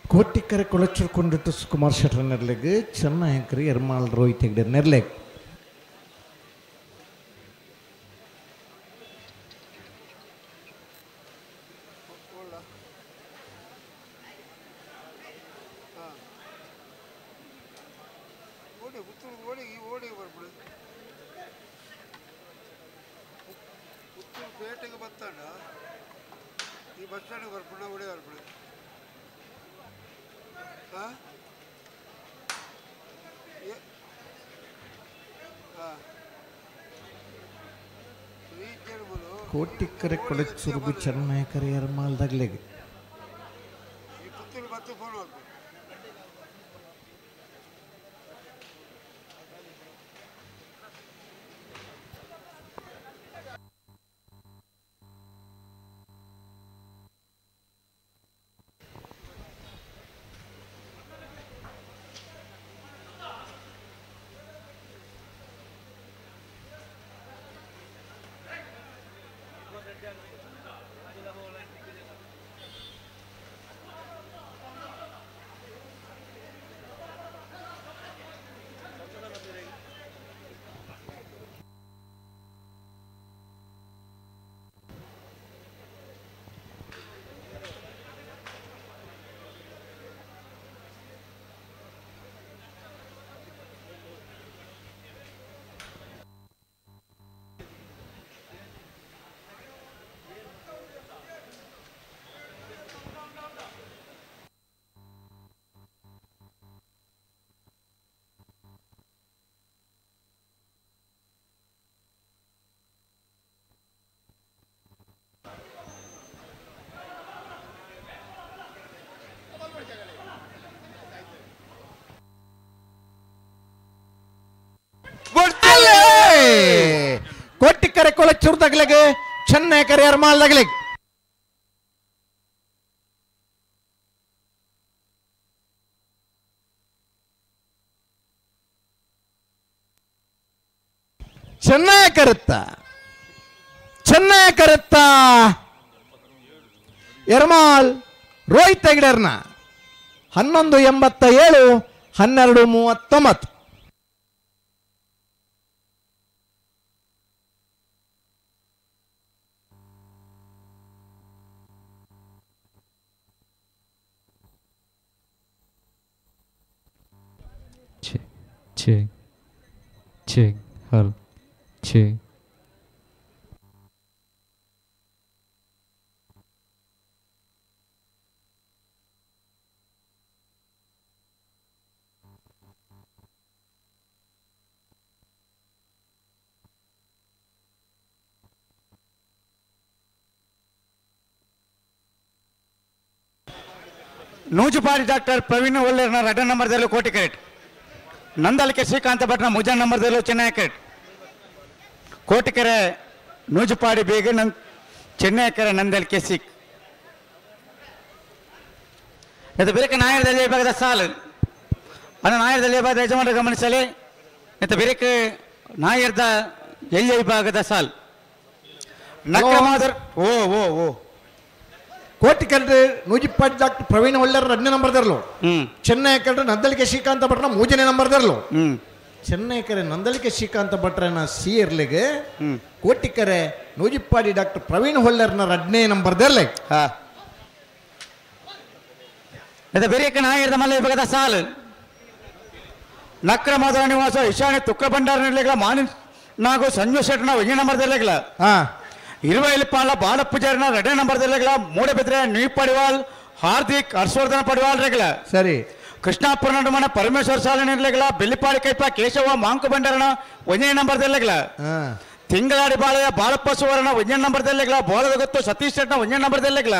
ಕೋಟಿಕರೆ ಕೊಳಚೂರು ಕೊಂಡಿಟ್ಟು ಸುಕುಮಾರ್ ಶೆಟ್ಟರ್ ನೆರ್ಲೆಗ್ ಚೆನ್ನೈ ಎರ್ಮಾಲ್ ರೋಹಿತ್ ಹೆಗ್ಡೆ ನೆರ್ಲೆಗ್ ಪೇಟೆಗೆ ಬರ್ತಾನ ಈ ಬಸ್ ಸ್ಟ್ಯಾಂಡ್ಗೆ ಬರ್ಪುಣ ಒಡೆ ಬರ್ಪುಣ ಹಾಂ ಕೋಟಿಕರೆ ಕೊಳಚೂರುಗು ಚೆನ್ನೈಕರೆ ಎರ್ಮಾಲ್ ದಗ್ಲೆಗ್ ಈ ಪುತ್ತೂರು ಬತ್ತು ಫೋನ್ ಮಾಡ್ಬೋದು ಕೋಟಿಕರೆ ಕೊಳಚೂರು ದಗ್ಲೆಗ್ ಚೆನ್ನೈಕರೆ ಎರ್ಮಾಲ್ ದಗ್ಲೆಗ್ ಚೆನ್ನೈ ಕರುತ್ತ ಚೆನ್ನೈ ಕರುತ್ತ ಎರ್ಮಾಲ್ ರೋಹಿತ್ ಹೆಗ್ಡೆರ್ನ 11.87 12.39. Check, check, hello, check. Nujupadi doctor Praveen ಒಳ್ಳೆರ್ನ ರಡ್ಡ ನಂಬರ್ದಲ್ಲೂ ಕೋಟಿ ಕ್ರೆಡಿಟ್ ನಂದಲಿಕೆ ಶ್ರೀಕಾಂತ ಭಟ್ನ ಮುಜಾ ನಂಬರ್ದಲ್ಲೂ ಚೆನ್ನೈ ಕ್ರೆಡಿಟ್ ಕೋಟಿಕೆರೆ ನೂಜುಪಾಡಿ ಬೇಗ ನನ್ ಚೆನ್ನೈಕೆರೆ ನಂದಲಿಕೆ ಸಿಕ್ ಇದು ಬೇರೆ ನಾಯರದಲ್ಲಿ ವಿಭಾಗದ ಸಾಲು ಅನ್ನ ನಾಯರದಲ್ಲಿ ವಿಭಾಗದ ಯಜಮಾನರು ಗಮನಿಸಲಿ ಮತ್ತು ಬೇರೆ ನಾಯರ್ದ ಎಲ್ಲಿ ವಿಭಾಗದ ಸಾಲು ನಕ್ರಮಾದರ್ ಓ ಓ ಓ ಕೋಟಿಕೆರೆ ನೂಜಿಪ್ಪಾಡಿ ಡಾಕ್ಟರ್ ಪ್ರವೀಣ್ ಒಳ್ಳೆರ್ ಎರಡನೇ ನಂಬರ್ದರ್ಲು ಚೆನ್ನೈ ಕಡೆ ನಂದಳಿಕೆ ಶ್ರೀಕಾಂತ ಭಟ್ನ ಮೂರನೇ ನಂಬರ್ದರ್ಲು ಚೆನ್ನೈಕರೆ ನಂದಳಿಕೆ ಶ್ರೀಕಾಂತ ಭಟ್ರನ ಸಿ ಇರ್ಲಿಗೆ ಕೋಟಿಕೆರೆ ನೂಜಿಪ್ಪಾಡಿ ಡಾಕ್ಟರ್ ಪ್ರವೀಣ್ ಹೊಳ್ಳರ್ನ ಎರಡನೇ ನಂಬರ್ದರ್ಲೆ ಇದು ಬೇರೆ ನಾಯರ್ದ ಮಲ್ಲ ವಿಭಾಗದ ಸಾಲು ನಕ್ರಮಾದರ ನಿವಾಸ ಈಶಾನ್ಯ ತುಕ್ಕ ಭಂಡಾರ ನಿರ್ಲೆಗಳ ಮಾನಿ ನಾಗು ಸಂಜು ಶೆಟ್ನ ಒಂದನೇ ನಂಬರ್ದರ್ಲೆಗಳ ಇರುವೈಲಿಪಾಲ ಬಾಲ ಪೂಜಾರಿನ ಎರಡನೇ ನಂಬರ್ದರ್ಲೆಗಳ ಮೂಡಬಿದ್ರೆ ನೀಪಡಿವಾಲ್ ಹಾರ್ದಿಕ್ ಹರ್ಷವರ್ಧನ ಪಡಿವಾಲ್ ರೆಗ್ಲ ಸರಿ ಕೃಷ್ಣಾಪುರ ನಡುಮನ ಪರಮೇಶ್ವರ ಸಾಲ ನಿರ್ಲೆಗ್ಲ ಬೆಳ್ಳಿಪಾಡಿ ಕೈಪ ಕೇಶವ ಮಾಂಕು ಭಂಡಾರನ ಒಂದನೇ ನಂಬರ್ ದೆಲ್ಲೆಗ್ಲ ತಿಂಗಳಾಡಿ ಬಾಳೆಯ ಬಾಳಪ್ಪ ಸುವರ್ಣ ಒಂದನೇ ನಂಬರ್ ದೆಲ್ಲೆಗ್ಲ ಬೋಳದ ಗೊತ್ತು ಸತೀಶ್ ಶೆಟ್ನ ಒಂದನೇ ನಂಬರ್ ದೆಲ್ಲೆಗ್ಲ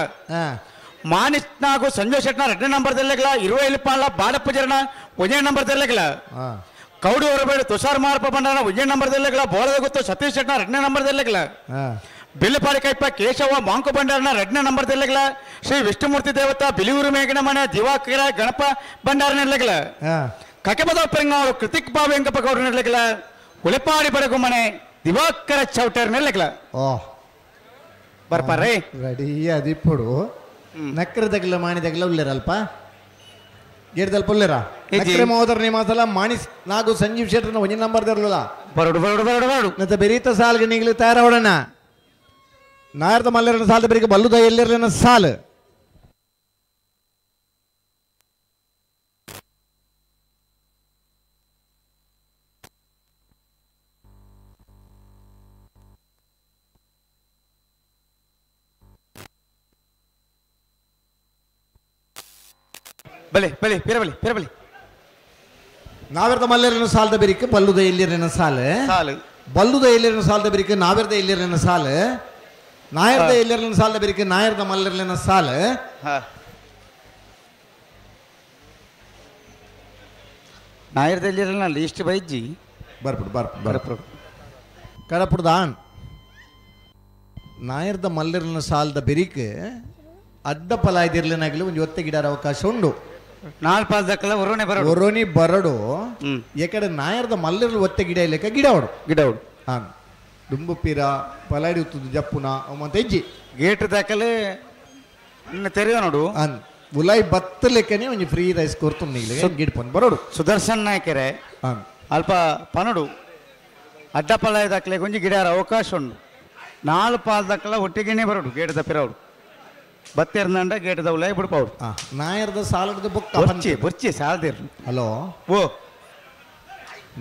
ಮಾನಿಸ್ ನಾಗು ಸಂಜಯ್ ಶೆಟ್ನ ಎರಡನೇ ನಂಬರ್ ದೆಲ್ಲೆಗ್ಲ ಇರುವೈಲಿಪಾಲ ಬಾಳಪ್ಪ ಜರಣ ಒಂದನೇ ನಂಬರ್ ದೆಲ್ಲೆಗ್ಲ ಕೌಡು ಹೊರಬೇಡು ತುಷಾರ್ ಮಾರಪ್ಪ ಭಂಡಾರನ ಒಂದನೇ ನಂಬರ್ ದೆಲ್ಲೆಗ್ಲ ಬೋಳದ ಗೊತ್ತು ಸತೀಶ್ ಶೆಟ್ನ ಎರಡನೇ ನಂಬರ್ ದೆಲ್ಲೆಗ್ಲ ಬಿಲ್ಲಪಾಡಿ ಕೈಪ ಕೇಶವ ಮಾಂಕು ಭಂಡಾರನ ಎರಡನೇ ನಂಬರ್ ದೆಲ್ಲೆಗ್ಲ ಶ್ರೀ ವಿಷ್ಣುಮೂರ್ತಿ ದೇವತಾ ಬಿಲಿಯೂರು ಮೇಘನ ಮನೆ ದಿವಾಕರ ಗಣಪ ಭಂಡಾರ ನೆಡ್ಲೆಗ್ಲ ಕಕೆಪದ ಪೆಂಗಾಳು ಕೃತಿಕ್ ಬಾಬು ವೆಂಕಪ್ಪ ಗೌಡ್ರ ನೆಡ್ಲೆಗ್ಲ ಉಳಿಪಾಡಿ ಬಡಗು ಮನೆ ದಿವಾಕರ ಚೌಟರ್ ನೆಡ್ಲೆಗ್ಲ ಬರ್ಪಾರೇ ರೆಡಿ ಅದಿಪ್ಪಡು ನಕ್ರದಗ್ಲ ಮಾಣಿದಗ್ಲ ಉಲ್ಲೇರಲ್ಪ ಗೇಡ್ದಲ್ಪ ಉಲ್ಲೇರ ನಕ್ರೆ ಮೋದರ ನಿಮಾಸಲ ಮಾಣಿ ನಾಗು ಸಂಜೀವ್ ಶೆಟ್ಟರ್ನ ಒಂಜಿ ನಂಬರ್ ದರ್ಲಲ್ಲ ಬರಡು ಬರಡು ಬರಡು ಬರಡು ಮತ್ತೆ ಬೆರೀತ ಸಾಲ್ಗೆ ನೀಗ್ಲಿ ತಯಾರಾವಡಣ ನಾಯರ್ದ ಮಲ್ಲೆರನ ಸಾಲದ ಬೆರಿಗೆ ಬಲ್ಲುದ ಎಲ್ಲಿರಲಿನ ಸಾಲು ಬಲೆ ಬಲೆ ಪಿರಬಲಿ ಪಿರಬಲಿ ನಾವೆರ್ದ ಮಲ್ಲೆರನ ಸಾಲದ ಬೆರಿಕೆ ಬಲ್ಲುದ ಎಲ್ಲಿರಲಿನ ಸಾಲು ಸಾಲು ಬಲ್ಲುದ ಎಲ್ಲಿರನ ಸಾಲದ ಬೆರಿಕೆ ನಾವೆರ್ದ ಎಲ್ಲಿರಲಿನ ಸಾಲು ನಾಯರ್ದ ಎಲ್ಲಿರಲಿನ ಸಾಲದ ಬೆರಿಕೆ ನಾಯರ್ದ ಮಲ್ಲೆರಲಿನ ಸಾಲು ನಾಯರ್ದ ಎಲ್ಲಿರಲಿನ ಲೀಸ್ಟ್ ಬೈಜ್ಜಿ ಬರ್ಪುಡು ಬರ್ಪುಡು ಬರ್ಪುಡು ಕಡಪುಡ್ದ ಆಣ್ ನಾಯರ್ದ ಮಲ್ಲೆರಲಿನ ಸಾಲದ ಬೆರಿಕೆ ಅಡ್ಡ ಪಲಾಯ್ದಿರ್ಲಿನಾಗಲಿ ಒಂದು ಒತ್ತೆ ಗಿಡಾರ ಅವಕಾಶ ಉಂಡು ನಾಲ್ಕು ದಕ್ಕಲ ಒರೋಣಿ ಬರಡು ಒರೋಣಿ ಬರಡು ಏಕಡೆ ನಾಯರ್ದ ಮಲ್ಲೆರ್ಲು ಒತ್ತೆ ಗಿಡ ಇಲ್ಲಕ ಗಿಡ ಅವಡು ಗಿಡ ಅವಡು ಹಾಂ ದುಂಬು ಪೀರ ಪಲಾಡಿ ಉತ್ತದು ಜಪ್ಪುನ ಮತ್ತೆ ಹೆಜ್ಜಿ ಗೇಟ್ ದಾಖಲೆ ತೆರೆಯ ನೋಡು ಅನ್ ಉಲಾಯ್ ಬತ್ತಲೆಕ್ಕನೆ ಒಂಜಿ ಫ್ರೀ ರೈಸ್ ಕೊರ್ತು ಗಿಡ ಪೊಂದು ಬರೋಡು ಸುದರ್ಶನ್ ನಾಯ್ಕೆರೆ ಅಲ್ಪ ಪನಡು ಅಡ್ಡ ಪಲಾಯ ದಾಖಲೆ ಒಂಜಿ ಗಿಡಾರ ಅವಕಾಶ ಉಂಡು ನಾಲ್ ಪಾಲ್ ದಾಖಲ ಒಟ್ಟಿಗೆನೇ ಬರೋಡು ಗೇಟ್ ತಪ್ಪಿರೋಡು ಬತ್ತೆರ್ನಂಡ ಗೇಟ್ ದೌಲಾಯ್ ಬಿಡ್ಪೌಡು ನಾಯರ್ದ ಸಾಲದ ಬೊಕ್ಕ ಬೊರ್ಚಿ ಬೊರ್ಚಿ ಸಾಲದಿರ್ ಹಲೋ ಓ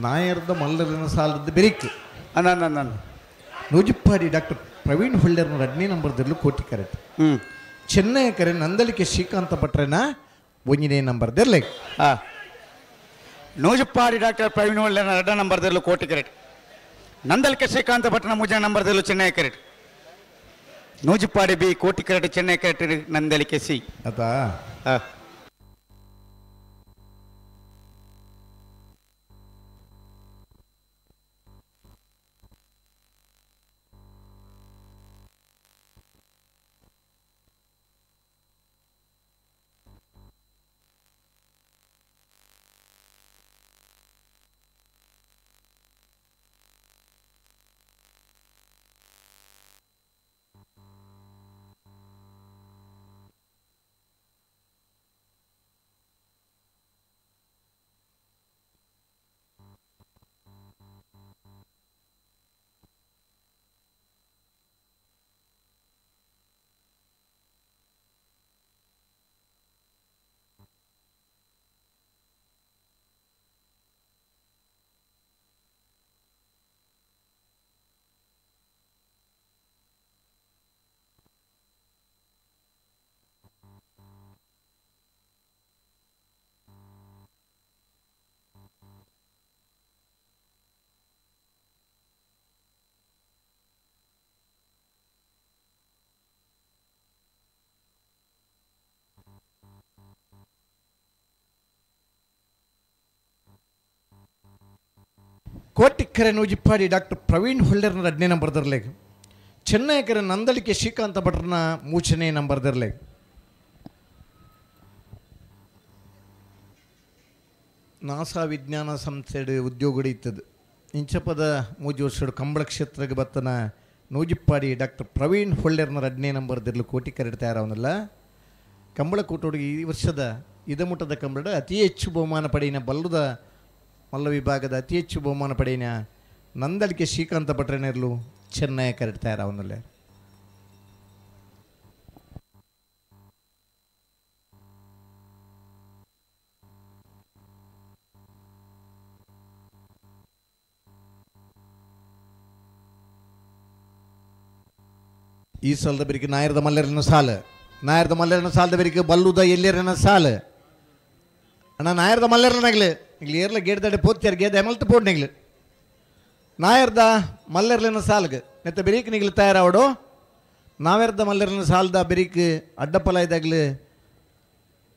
ನಾಯರ್ದ ಮಲ್ಲರಿನ ಸಾಲದ ಬೆರಿಕ್ ಅನ್ನ ನೂಜಿಪ್ಪಾಡಿ ಡಾಕ್ಟರ್ ಪ್ರವೀಣ್ ಹೊಳ್ಳೆರ್ನ ಎರಡನೇ ನಂಬರ್ದಲ್ಲಿ ಕೋಟಿ ಕರೆಟ್ ಚೆನ್ನೈ ಕರೆ ನಂದಳಿಕೆ ಶ್ರೀಕಾಂತ ಭಟ್ರನ ಒಂದನೇ ನಂಬರ್ ದೆರ್ಲೆ ನೂಜಪ್ಪಾಡಿ ಡಾಕ್ಟರ್ ಪ್ರವೀಣ್ ಹೊಳ್ಳೆರ್ನ ಎರಡನೇ ನಂಬರ್ದಲ್ಲೂ ಕೋಟಿ ಕರೆಟ್ ನಂದಳಿಕೆ ಶ್ರೀಕಾಂತ ಭಟ್ರನ ಮೂರನೇ ನಂಬರ್ದಲ್ಲೂ ಚೆನ್ನೈ ಕರೆಟ್ ನೂಜಿಪ್ಪಾಡಿ ಬಿ ಕೋಟಿ ಕರೆಟ್ ಚೆನ್ನೈ ಕರೆಟ್ ನಂದಳಿಕೆ ಸಿ ಅತಾ ಕೋಟಿಕ್ಕರೆ ನೂಜಿಪ್ಪಾಡಿ ಡಾಕ್ಟರ್ ಪ್ರವೀಣ್ ಹೊಳ್ಳೆರ್ನ ಎರಡನೇ ನಂಬರ್ ದರ್ಲೆಗ್ ಚೆನ್ನೈಕರೆ ನಂದಳಿಕೆ ಶ್ರೀಕಾಂತ ಭಟ್ರನ ಮೂಚನೇ ನಂಬರ್ ದರ್ಲೆಗ್ ನಾಸಾ ವಿಜ್ಞಾನ ಸಂಸ್ಥೆ ಉದ್ಯೋಗ ಇತ್ತದು ಇಂಚಪದ ಮೂಜಿ ವರ್ಷಡು ಕಂಬಳ ಕ್ಷೇತ್ರಕ್ಕೆ ಬತ್ತನ ನೂಜಿಪ್ಪಾಡಿ ಡಾಕ್ಟರ್ ಪ್ರವೀಣ್ ಹೊಳ್ಳೆರ್ನ ಎರಡನೇ ನಂಬರ್ ದಿರ್ಲು ಕೋಟಿ ಕರೆಡ್ ತಯಾರವನಲ್ಲ ಕಂಬಳ ಕೂಟೋಡಿಗೆ ಈ ವರ್ಷದ ಇದಮುಟ್ಟದ ಕಂಬಳ ಅತಿ ಹೆಚ್ಚು ಬಹುಮಾನ ಪಡೆಯಿನ ಬಲ್ಲುದ ಮಲ್ಲ ವಿಭಾಗದ ಅತಿ ಹೆಚ್ಚು ಬಹುಮಾನ ಪಡೆಯಿನ ನಂದಳಿಕೆ ಶ್ರೀಕಾಂತ ಭಟ್ರನೇರ್ಲು ಚೆನ್ನೈ ಕರೆಡ್ ತಯಾರವನಲ್ಲ ಈ ಸಲದ ಬೆರಿಕೆ ನಾಯರದ ಮಲ್ಲೆರನ ಸಾಲ ನಾಯರ್ದ ಮಲ್ಲೆರನ ಸಾಲದ ಬೆರಿಕೆ ಬಲ್ಲುದ ಎಲ್ಲೆರನ ಸಾಲು ಅಣ್ಣ ನಾಯರ್ದ ಮಲ್ಲೆರನಾಗ್ಲಿ ಇಲ್ಲಿ ಏರ್ಲ ಗೇಟ್ ದಾಡೆ ಪೋತ್ಯಾರ ಗೇದ ಎಮಲ್ತು ಪೋಡ್ನಿಗ್ಲು ನಾಯರ್ದ ಮಲ್ಲೆರ್ಲಿನ ಸಾಲ್ಗೆ ನೆತ್ತ ಬೆರೀಕ್ ನಿಗ್ಲು ತಯಾರಾವಡು ನಾವೆರ್ದ ಮಲ್ಲೆರ್ಲಿನ ಸಾಲದ ಬೆರೀಕ್ ಅಡ್ಡಪಲ ಇದಾಗ್ಲಿ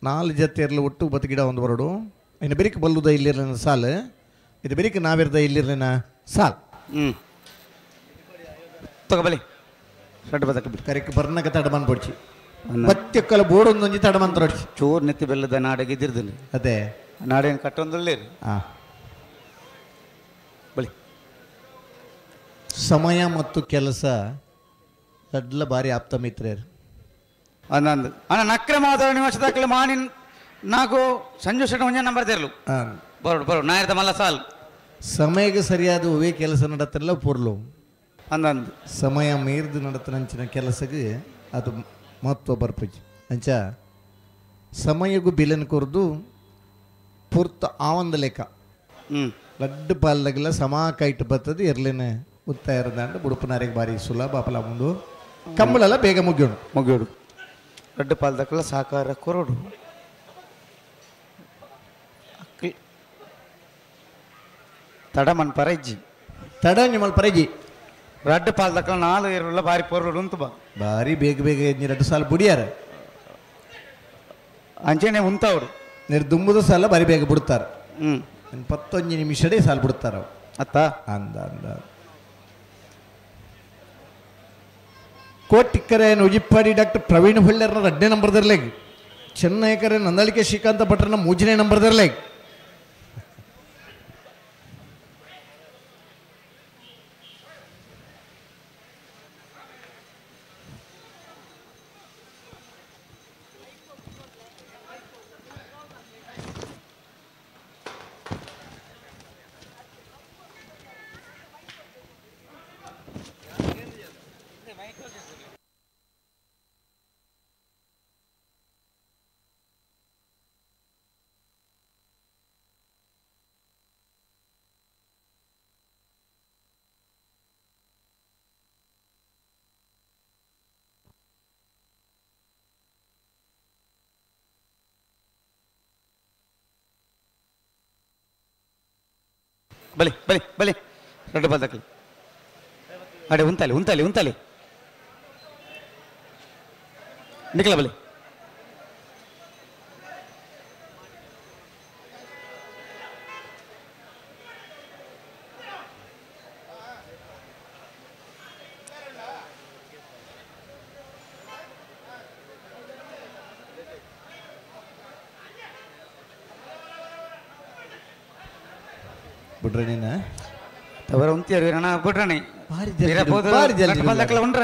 ನಾಲ್ ಜತೆರ್ಲು ಒಟ್ಟು ಬತ್ತು ಗಿಡ ಒಂದು ಬರೋಡು ಇನ್ನು ಬೆರೀಕ್ ಬಲ್ಲುದ ಇಲ್ಲಿರ್ಲಿನ ಸಾಲು ಇದು ಬೆರೀಕ್ ನಾವೆರ್ದ ಇಲ್ಲಿರ್ಲಿನ ಸಾಲ್ ಹ್ಞೂ ತಗೋಬಲಿ ರಡ್ಡು ಬದಕ ಕರೆಕ್ ಬರ್ನಕ ತಡಮನ್ ಪೊಡ್ಚಿ ಬತ್ತೆಕ್ಕಲ ಬೋಡೊಂದೊಂಜಿ ತಡಮನ್ ತರೊಡ್ಚಿ ಚೂರು ನೆತ್ತಿ ಬೆಲ್ಲದ ನಾಡೆಗೆ ಇದ್ದಿರ್ದಿಲ್ಲ ಅದೇ ನಾಡೇನು ಕಟ್ಟೊಂದುಳ್ಳೇರಿ ಹಾಂ ಬಲಿ ಸಮಯ ಮತ್ತು ಕೆಲಸ ರಡ್ಲ ಬಾರಿ ಆಪ್ತ ಮಿತ್ರರು ಅಂದಂದು ಅಣ್ಣ ನಕ್ರೆ ಮಾತಾಡ ನಿಮಿಷದಾಕಲೆ ಮಾನಿನ್ ನಾಕು ಸಂಜು ಶೆಟ್ಟ ಒಂಜೆ ನಂಬರ್ ತೆರಲು ಬರೋಡು ಬರೋಡು ನಾಯರ್ದ ಮಲ್ಲ ಸಾಲ್ ಸಮಯಕ್ಕೆ ಸರಿಯಾದ ಹೂವೇ ಕೆಲಸ ನಡತ್ತಲ್ಲ ಪೊರ್ಲು ಅಂದಂದು ಸಮಯ ಮೀರ್ದು ನಡತನಂಚಿನ ಕೆಲಸಕ್ಕೆ ಅದು ಮಹತ್ವ ಬರ್ಪುಜಿ ಅಂಚ ಸಮಯಗೂ ಬಿಲನ್ ಕೊರ್ದು ಪೂರ್ತ ಆವಂದ ಲೆಕ್ಕ ಲಡ್ಡು ಪಾಲ್ದಾಗೆಲ್ಲ ಸಮ ಕೈಟ್ ಬರ್ತದೆ ಎರ್ಲೇನೆ ಉತ್ತ ಇರದಾಂಡ ಬುಡುಪನಾರಿಗೆ ಬಾರಿ ಸುಲಭ ಅಪಲ ಮುಂದು ಕಂಬಳೆಲ್ಲ ಬೇಗ ಮುಗಿಯೋಣ ಮುಗಿಯೋಡು ಲಡ್ಡು ಪಾಲ್ದಕ್ಕೆಲ್ಲ ಸಹಕಾರ ಕೊರೋಡು ತಡ ಮನ್ ಪರಜ್ಜಿ ತಡ ನಿಮ್ಮಲ್ಲಿ ಪರಜ್ಜಿ ರಡ್ಡು ಪಾಲ್ದಕ್ಕಲ್ಲ ನಾಲು ಇರಲ್ಲ ಬಾರಿ ಪೊರ್ಲು ಉಂತು ಬಾ ಬಾರಿ ಬೇಗ ಬೇಗ ಎರಡು ಸಾಲ ಬುಡಿಯಾರ ಅಂಚೆನೆ ಉಂತಾವ್ರು ನೀರು ದುಂಬುದ ಸಾಲ ಬಾರಿ ಬೇಗ ಬಿಡ್ತಾರೆ ಹ್ಞೂ ಪತ್ತೊಂದು ನಿಮಿಷಡೇ ಸಾಲ ಬಿಡ್ತಾರ ಅತ್ತ ಅಂದ ಅಂದ ಕೋಟಿಕ್ಕರೆ ಉಜಿಪ್ಪಾಡಿ ಡಾಕ್ಟರ್ ಪ್ರವೀಣ್ ಹೊಳ್ಳೆರ್ನ ಎರಡನೇ ನಂಬರ್ದರ್ಲೇಗ್ ಚೆನ್ನೈಕರೆ ನಂದಳಿಕೆ ಶ್ರೀಕಾಂತ ಭಟ್ರನ ಮೂರನೇ ನಂಬರ್ದರ್ಲೇಗ್ ಬಲಿ ಬಲಿ ಬಲಿ ರಡ್ಡು ಬಲ್ದಕ್ಕಲಿ ಅಡೆ ಉಂತಾಲಿ ಉಂತಾಲಿ ಉಂತಾಲಿ ನಿಖಲ ಬಲಿ ಬಿಡ್ರಣ್ಣ ತವರ ಉಂತಿಯರು ಅಣ್ಣ ಬಿಡ್ರಣಿ ಭಾರಿ ಜಲ್ದಿ ಭಾರಿ ಜಲ್ದಿ ಉಂಡ್ರ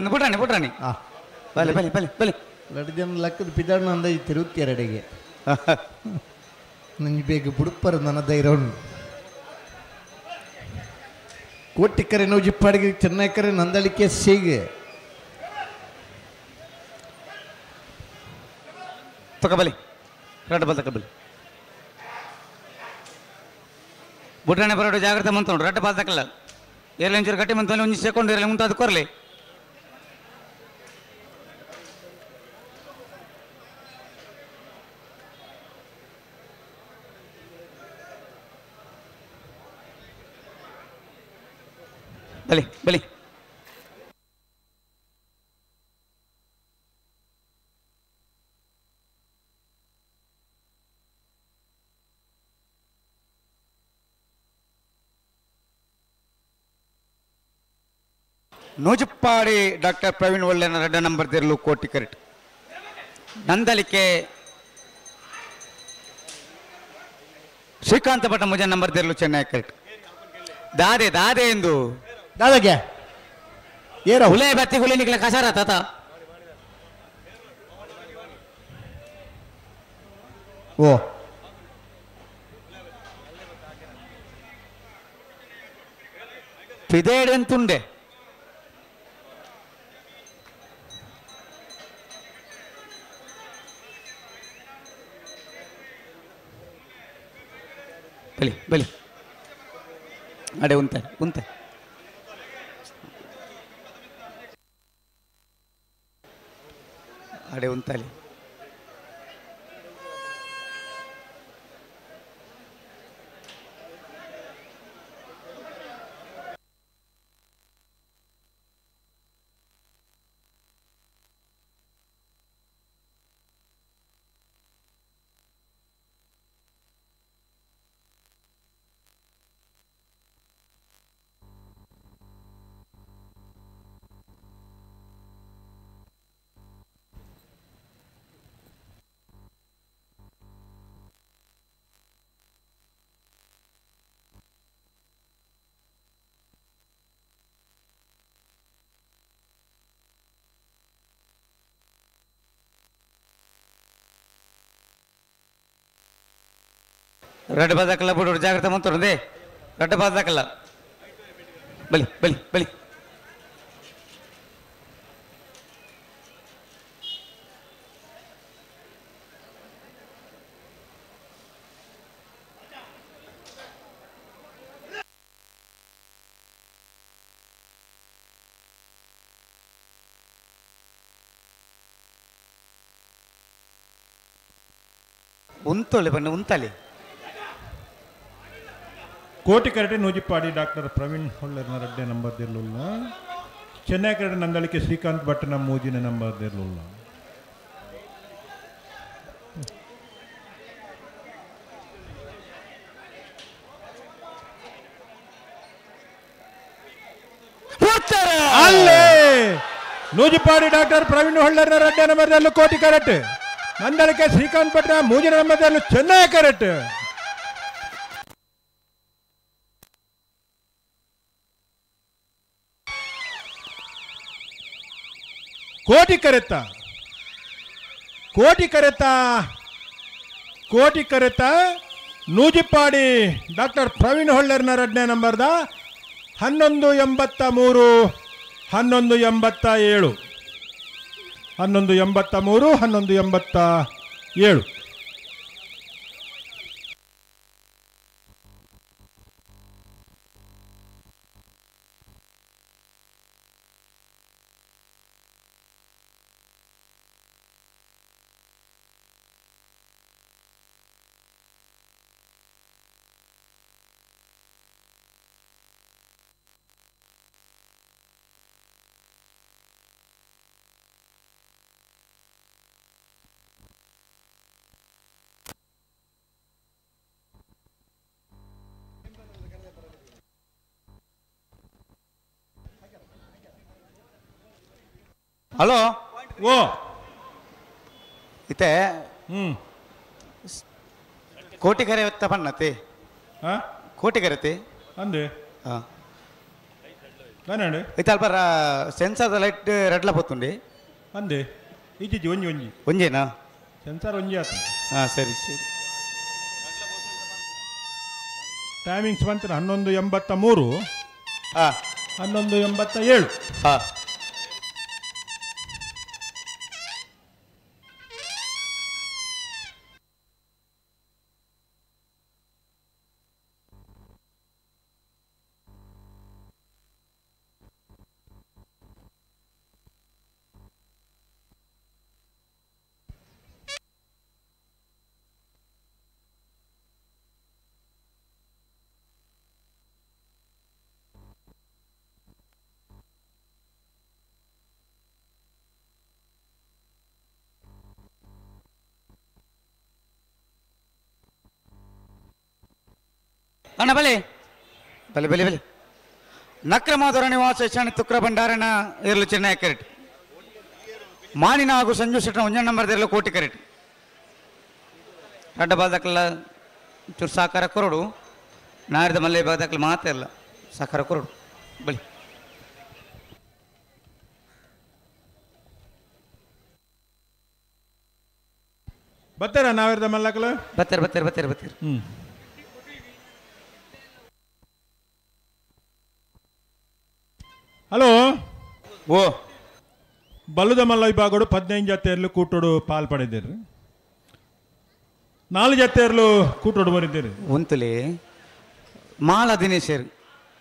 ಬಿಡ್ರಣಿ ಬಿಡ್ರಣಿ ಬಲೆ ಬಲೆ ಬಲೆ ಬಲೆ ಎರಡು ಜನ ಲಕ್ಕದ ಪಿದಾಡ್ನ ಅಂದ ತಿರುತ್ತೀರ ಅಡೆಗೆ ನಂಗೆ ಬೇಗ ಬುಡುಪರ ನನ್ನ ಧೈರ್ಯ ಕೋಟಿಕ್ಕರೆ ನೂಜಿಪ್ಪಾಡಿಗೆ ಚೆನ್ನೈಕರೆ ನಂದಳಿಕೆ ಸೇಗೆ ತಕ ಬಲಿ ರಡ್ಡು ಬಲ್ ತಕ ಬಲಿ ಬುಡ್ರಾಣೆ ಬರೋಡು ಜಾಗ್ರತೆ ಮಂತುಂಡು ರಡ್ಡು ಬಾಲ್ ತಕಲ್ಲ ಏರ್ಲೆ ಒಂಚೂರು ಗಟ್ಟಿ ಮಂತು ಒಂಜಿ ಸೆಕೊಂಡ್ ಇರಲಿ ಮುಂತಾದ ಕೊರ್ಲಿ ಬಲಿ ಬಲಿ ನೂಜುಪ್ಪಾಡಿ ಡಾಕ್ಟರ್ ಪ್ರವೀಣ್ ಒಳ್ಳೆನ ರೆಡ್ಡ ನಂಬರ್ ತಿರಲು ಕೋಟಿ ಕರೆಕ್ಟ್ ನಂದಲಿಕೆ ಶ್ರೀಕಾಂತ ಭಟ್ಟ ಮುಜ ನಂಬರ್ ತಿರಲು ಚೆನ್ನೈ ಕರೆಕ್ಟ್ ದಾದೆ ದಾದೆ ಎಂದು ದಾದಾಗೆ ಏರ ಹುಲೆ ಬತ್ತಿ ಹುಲೆ ನಿಕ್ಲ ಕಸಾರ ತಾತ ಓ ಪಿದೇಡೆಂತುಂಡೆ ಬಲಿ ಬಲಿ ಅಡೆ ಉಂತೆ ಉಂತೆ ಅಡೆ ಉಂತಾಲಿ ರಡ್ಡ ಬಾದಕಲ್ಲ ಬಿಡೋರು ಜಾಗ್ರತೆ ಮಂತೋರಂದೆ ರಡ್ಡ ಬಾದಕಲ್ಲ ಬಲಿ ಬಲಿ ಬಲಿ ಉಂತೋಳಿ ಬನ್ನಿ ಉಂತಾಲಿ. ಕೋಟಿ ಕರಟೆ ನೂಜಿಪಾಡಿ ಡಾಕ್ಟರ್ ಪ್ರವೀಣ್ ಹೊಳ್ಳರ್ನ ರಡ್ಡೆ ನಂಬರ್ ದಿರ್ಲುಲ್ಲ. ಚೆನ್ನೈ ಕರಟೆ ನಂದಳಿಕೆ ಶ್ರೀಕಾಂತ್ ಭಟ್ನ ಮೂಜಿನ ನಂಬರ್ ದಿರ್ಲುಲ್ಲ. ಅಲ್ಲೇ ನೂಜಿಪಾಡಿ ಡಾಕ್ಟರ್ ಪ್ರವೀಣ್ ಹೊಳ್ಳರ್ನ ರಡ್ಡೆ ನಂಬರ್ ದಿರ್ಲು ಕೋಟಿ ಕರಟೆ ನಂದಳಿಕೆ ಶ್ರೀಕಾಂತ್ ಭಟ್ನ ಮೂಜಿನ ನಂಬರ್ ದಿರ್ಲು ಚೆನ್ನೈ ಕರಟೆ. ಕೋಟಿ ಕರೆತ ಕೋಟಿ ಕರೆತ ಕೋಟಿ ಕರೆತ ನೂಜಿಪಾಡಿ ಡಾಕ್ಟರ್ ಪ್ರವೀಣ್ ಹೊಳ್ಳರ್ನ ರಡ್ನೇ ನಂಬರ್ದ 1183 1187 1183 1187. ಹಲೋ ಓ ಇತ್ತೆ ಕೋಟಿ ಕರೆ ಬಣ್ಣತೆ ಕೋಟಿ ಕರೆತೆ ಅಂದೆ ಹಾಂ ನಾನೇ ಇತ್ತೆ ಅಲ್ಪ ಸೆನ್ಸರ್ ಲೈಟ್ ರೆಡ್ಲ ಪೊತ್ತುಂಡಿ ಅಂದೆ ಇಜ್ಜಿ ಒಂಜಿ ಒಂಜಿ ಒಂಜೇನಾ ಸೆನ್ಸರ್ ಒಂಜಿ ಆತು. ಹಾಂ ಸರಿ ಸರಿ. ಟೈಮಿಂಗ್ಸ್ ಬಂತು 11:83 ಹಾಂ 11:87. ಹಾಂ ಅಣ್ಣ ಬಲೆ ಬಲೆ ಬಲೆ ಬಲೆ ನಕ್ರಮಾಧುರ ನಿವಾಸ ಶಾಣಿ ತುಕ್ರ ಭಂಡಾರಣ ಇರಲು ಚೆನ್ನೈ ಕರೆಟ್ ಮಾನಿನ ಹಾಗೂ ಸಂಜು ಶೆಟ್ಟನ ಒಂಜ ನಂಬರ್ ಇರಲು ಕೋಟಿ ಕರೆಟ್ ಅಡ್ಡ ಬಾದಕ್ಲ ಚೂರು ಸಾಕಾರ ಕೊರಡು ನಾರಿದ ಮಲ್ಲೆ ಬಾದಕ್ಲ ಮಾತೇ ಅಲ್ಲ ಸಾಕಾರ ಕೊರಡು ಬಲಿ ಬರ್ತಾರ ನಾವಿರದ ಮಲ್ಲಕಲ ಬರ್ತಾರೆ ಬರ್ತಾರೆ ಬರ್ತಾರೆ ಬರ್ತಾರೆ. ಹಲೋ ಓ ಬಲ್ಲದ ಮಲ್ಲ ವಿಭಾಗಡು 15 ಜತೆಯರ್ಲು ಕೂಟೋಡು ಪಾಲ್ ಪಡೆದಿರಿ 4 ಜತೆಯರ್ಲು ಕೂಟೋಡು ಬರಿದ್ದೀರಿ ಉಂತುಲಿ ಮಾಲ ದಿನೇಶರ್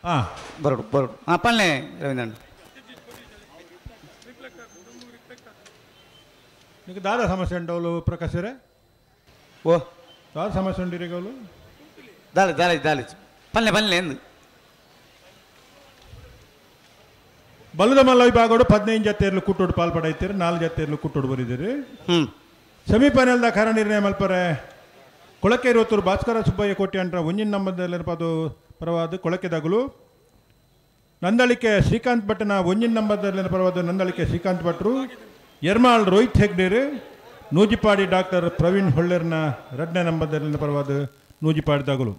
ಹಾಂ ಬರೋಡು ಬರೋಡು ಹಾಂ ಪಲ್ಲೆ ರವೀಂದ್ರಣ್ಣ. ನಿಮಗೆ ದಾದ ಸಮಸ್ಯೆ ಉಂಟವಳು ಪ್ರಕಾಶರೇ? ಓ ದಾದ ಸಮಸ್ಯೆ ಉಂಡಿರಿಗವಳು? ದಾಲೆ ದಾಲೆ ದಾಲೆ ಪಲ್ಲೆ ಪಲ್ಲೆ ಎಂದು ಬಲದ ಮಲ್ಲ ವಿಭಾಗಡು 15 ಜತೆಯರ್ಲು ಕೂಟೋಡು ಪಾಲ್ಪಡೈತೀರಿ, 4 ಜತೆಯರ್ಲು ಕೂಟೋಡು ಬರಿದಿರಿ. ಸೆಮಿಫೈನಲ್ದ ಖರ ನಿರ್ಣಯ ಮಲ್ಪರೆ ಕೊಳಕೆ ಇರುವತ್ತೂರು ಭಾಸ್ಕರ ಸುಬ್ಬಯ್ಯ ಕೋಟಿ ಅಂಟ್ರ ಒಂಜಿನ ನಂಬರ್ದಲ್ಲಿರ್ಪದು ಪರವಾದ ಕೊಳಕೆದಾಗಲು ನಂದಳಿಕೆ ಶ್ರೀಕಾಂತ್ ಭಟ್ಟನ ಒಂಜಿನ ನಂಬರ್ದಲ್ಲಿ ಪರವಾದ ನಂದಳಿಕೆ ಶ್ರೀಕಾಂತ್ ಭಟ್ರು, ಎರ್ಮಾಳ್ ರೋಹಿತ್ ಹೆಗ್ಡೇರು, ನೂಜಿಪಾಡಿ ಡಾಕ್ಟರ್ ಪ್ರವೀಣ್ ಹೊಳ್ಳೇರ್ನ 2ನೇ ನಂಬರ್ದಲ್ಲಿ ಪರವಾದ ನೂಜಿಪಾಡಿದಾಗಲು.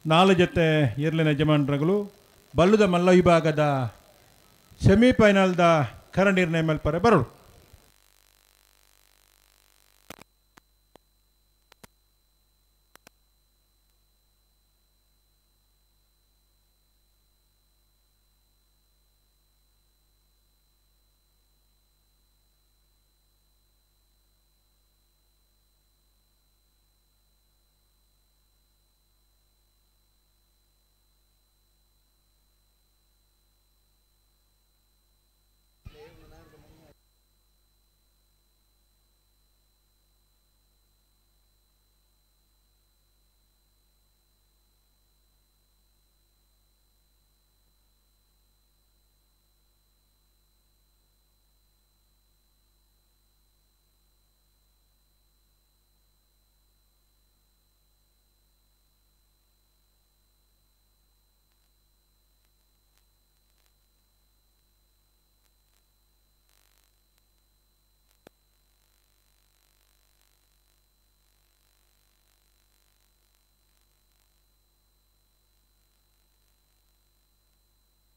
4 ಜೊತೆ ಎರ್ಲಿನ ಯಜಮಾನರುಗಳು ಬಲ್ಲುದ ಮಲ್ಲ ವಿಭಾಗದ ಸೆಮಿಫೈನಲ್ದ ಖರ ನಿರ್ಣಯ ಮಲ್ಪರೆ ಬರೋಳು.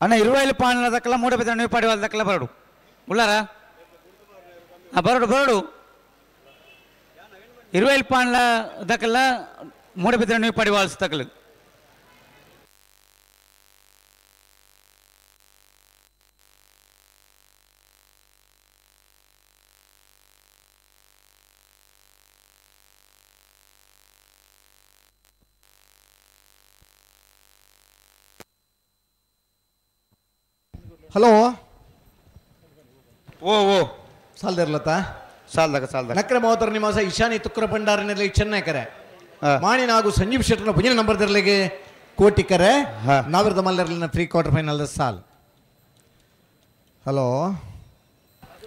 ಅಣ್ಣ ಇರುವಾಯಿಲು ಪಾಂಡ್ಲ ದಕ್ಕಲ ಮೂಡಬಿದ್ರೆ ನೀವು ಪಾಡಿ వాళ్ళ ದಕ್ಕಲ ಬರಡು ಉಳ್ಳಾರ ಬರಡು ಬರಡು ಇರುವಾಯಿಲು ಪಾಂಡ್ಲ ದಕ್ಕಲ ಮೂಡಬಿದ್ರೆ ನೀವು ಪಾಡಿ వాళ్ళ ದಕ್ಕಲು. ಹಲೋ ಓ ಓ ಸಾಲ್ದಿರ್ಲತ್ತ ಸಾಲ್ದಾಗ ಸಾಲ್ದಾಗ ನಕ್ರ ಮಾವತರ ನಿವಾಸ ಈಶಾನಿ ತುಕ್ರ ಭಂಡಾರನಲ್ಲಿ ಚೆನ್ನೈ ಕರೆ ಮಾಣಿನ ಹಾಗೂ ಸಂಜೀವ್ ಶೆಟ್ಟರ್ನ ಭುಜನ ನಂಬರ್ದರ್ಲಿಗೆ ಕೋಟಿ ಕರೆ ನಾವಿರದ ಮಲ್ಲರ್ಲಿನ ಪ್ರೀ ಕ್ವಾರ್ಟರ್ ಫೈನಲ್ ಸಾಲ್. ಹಲೋ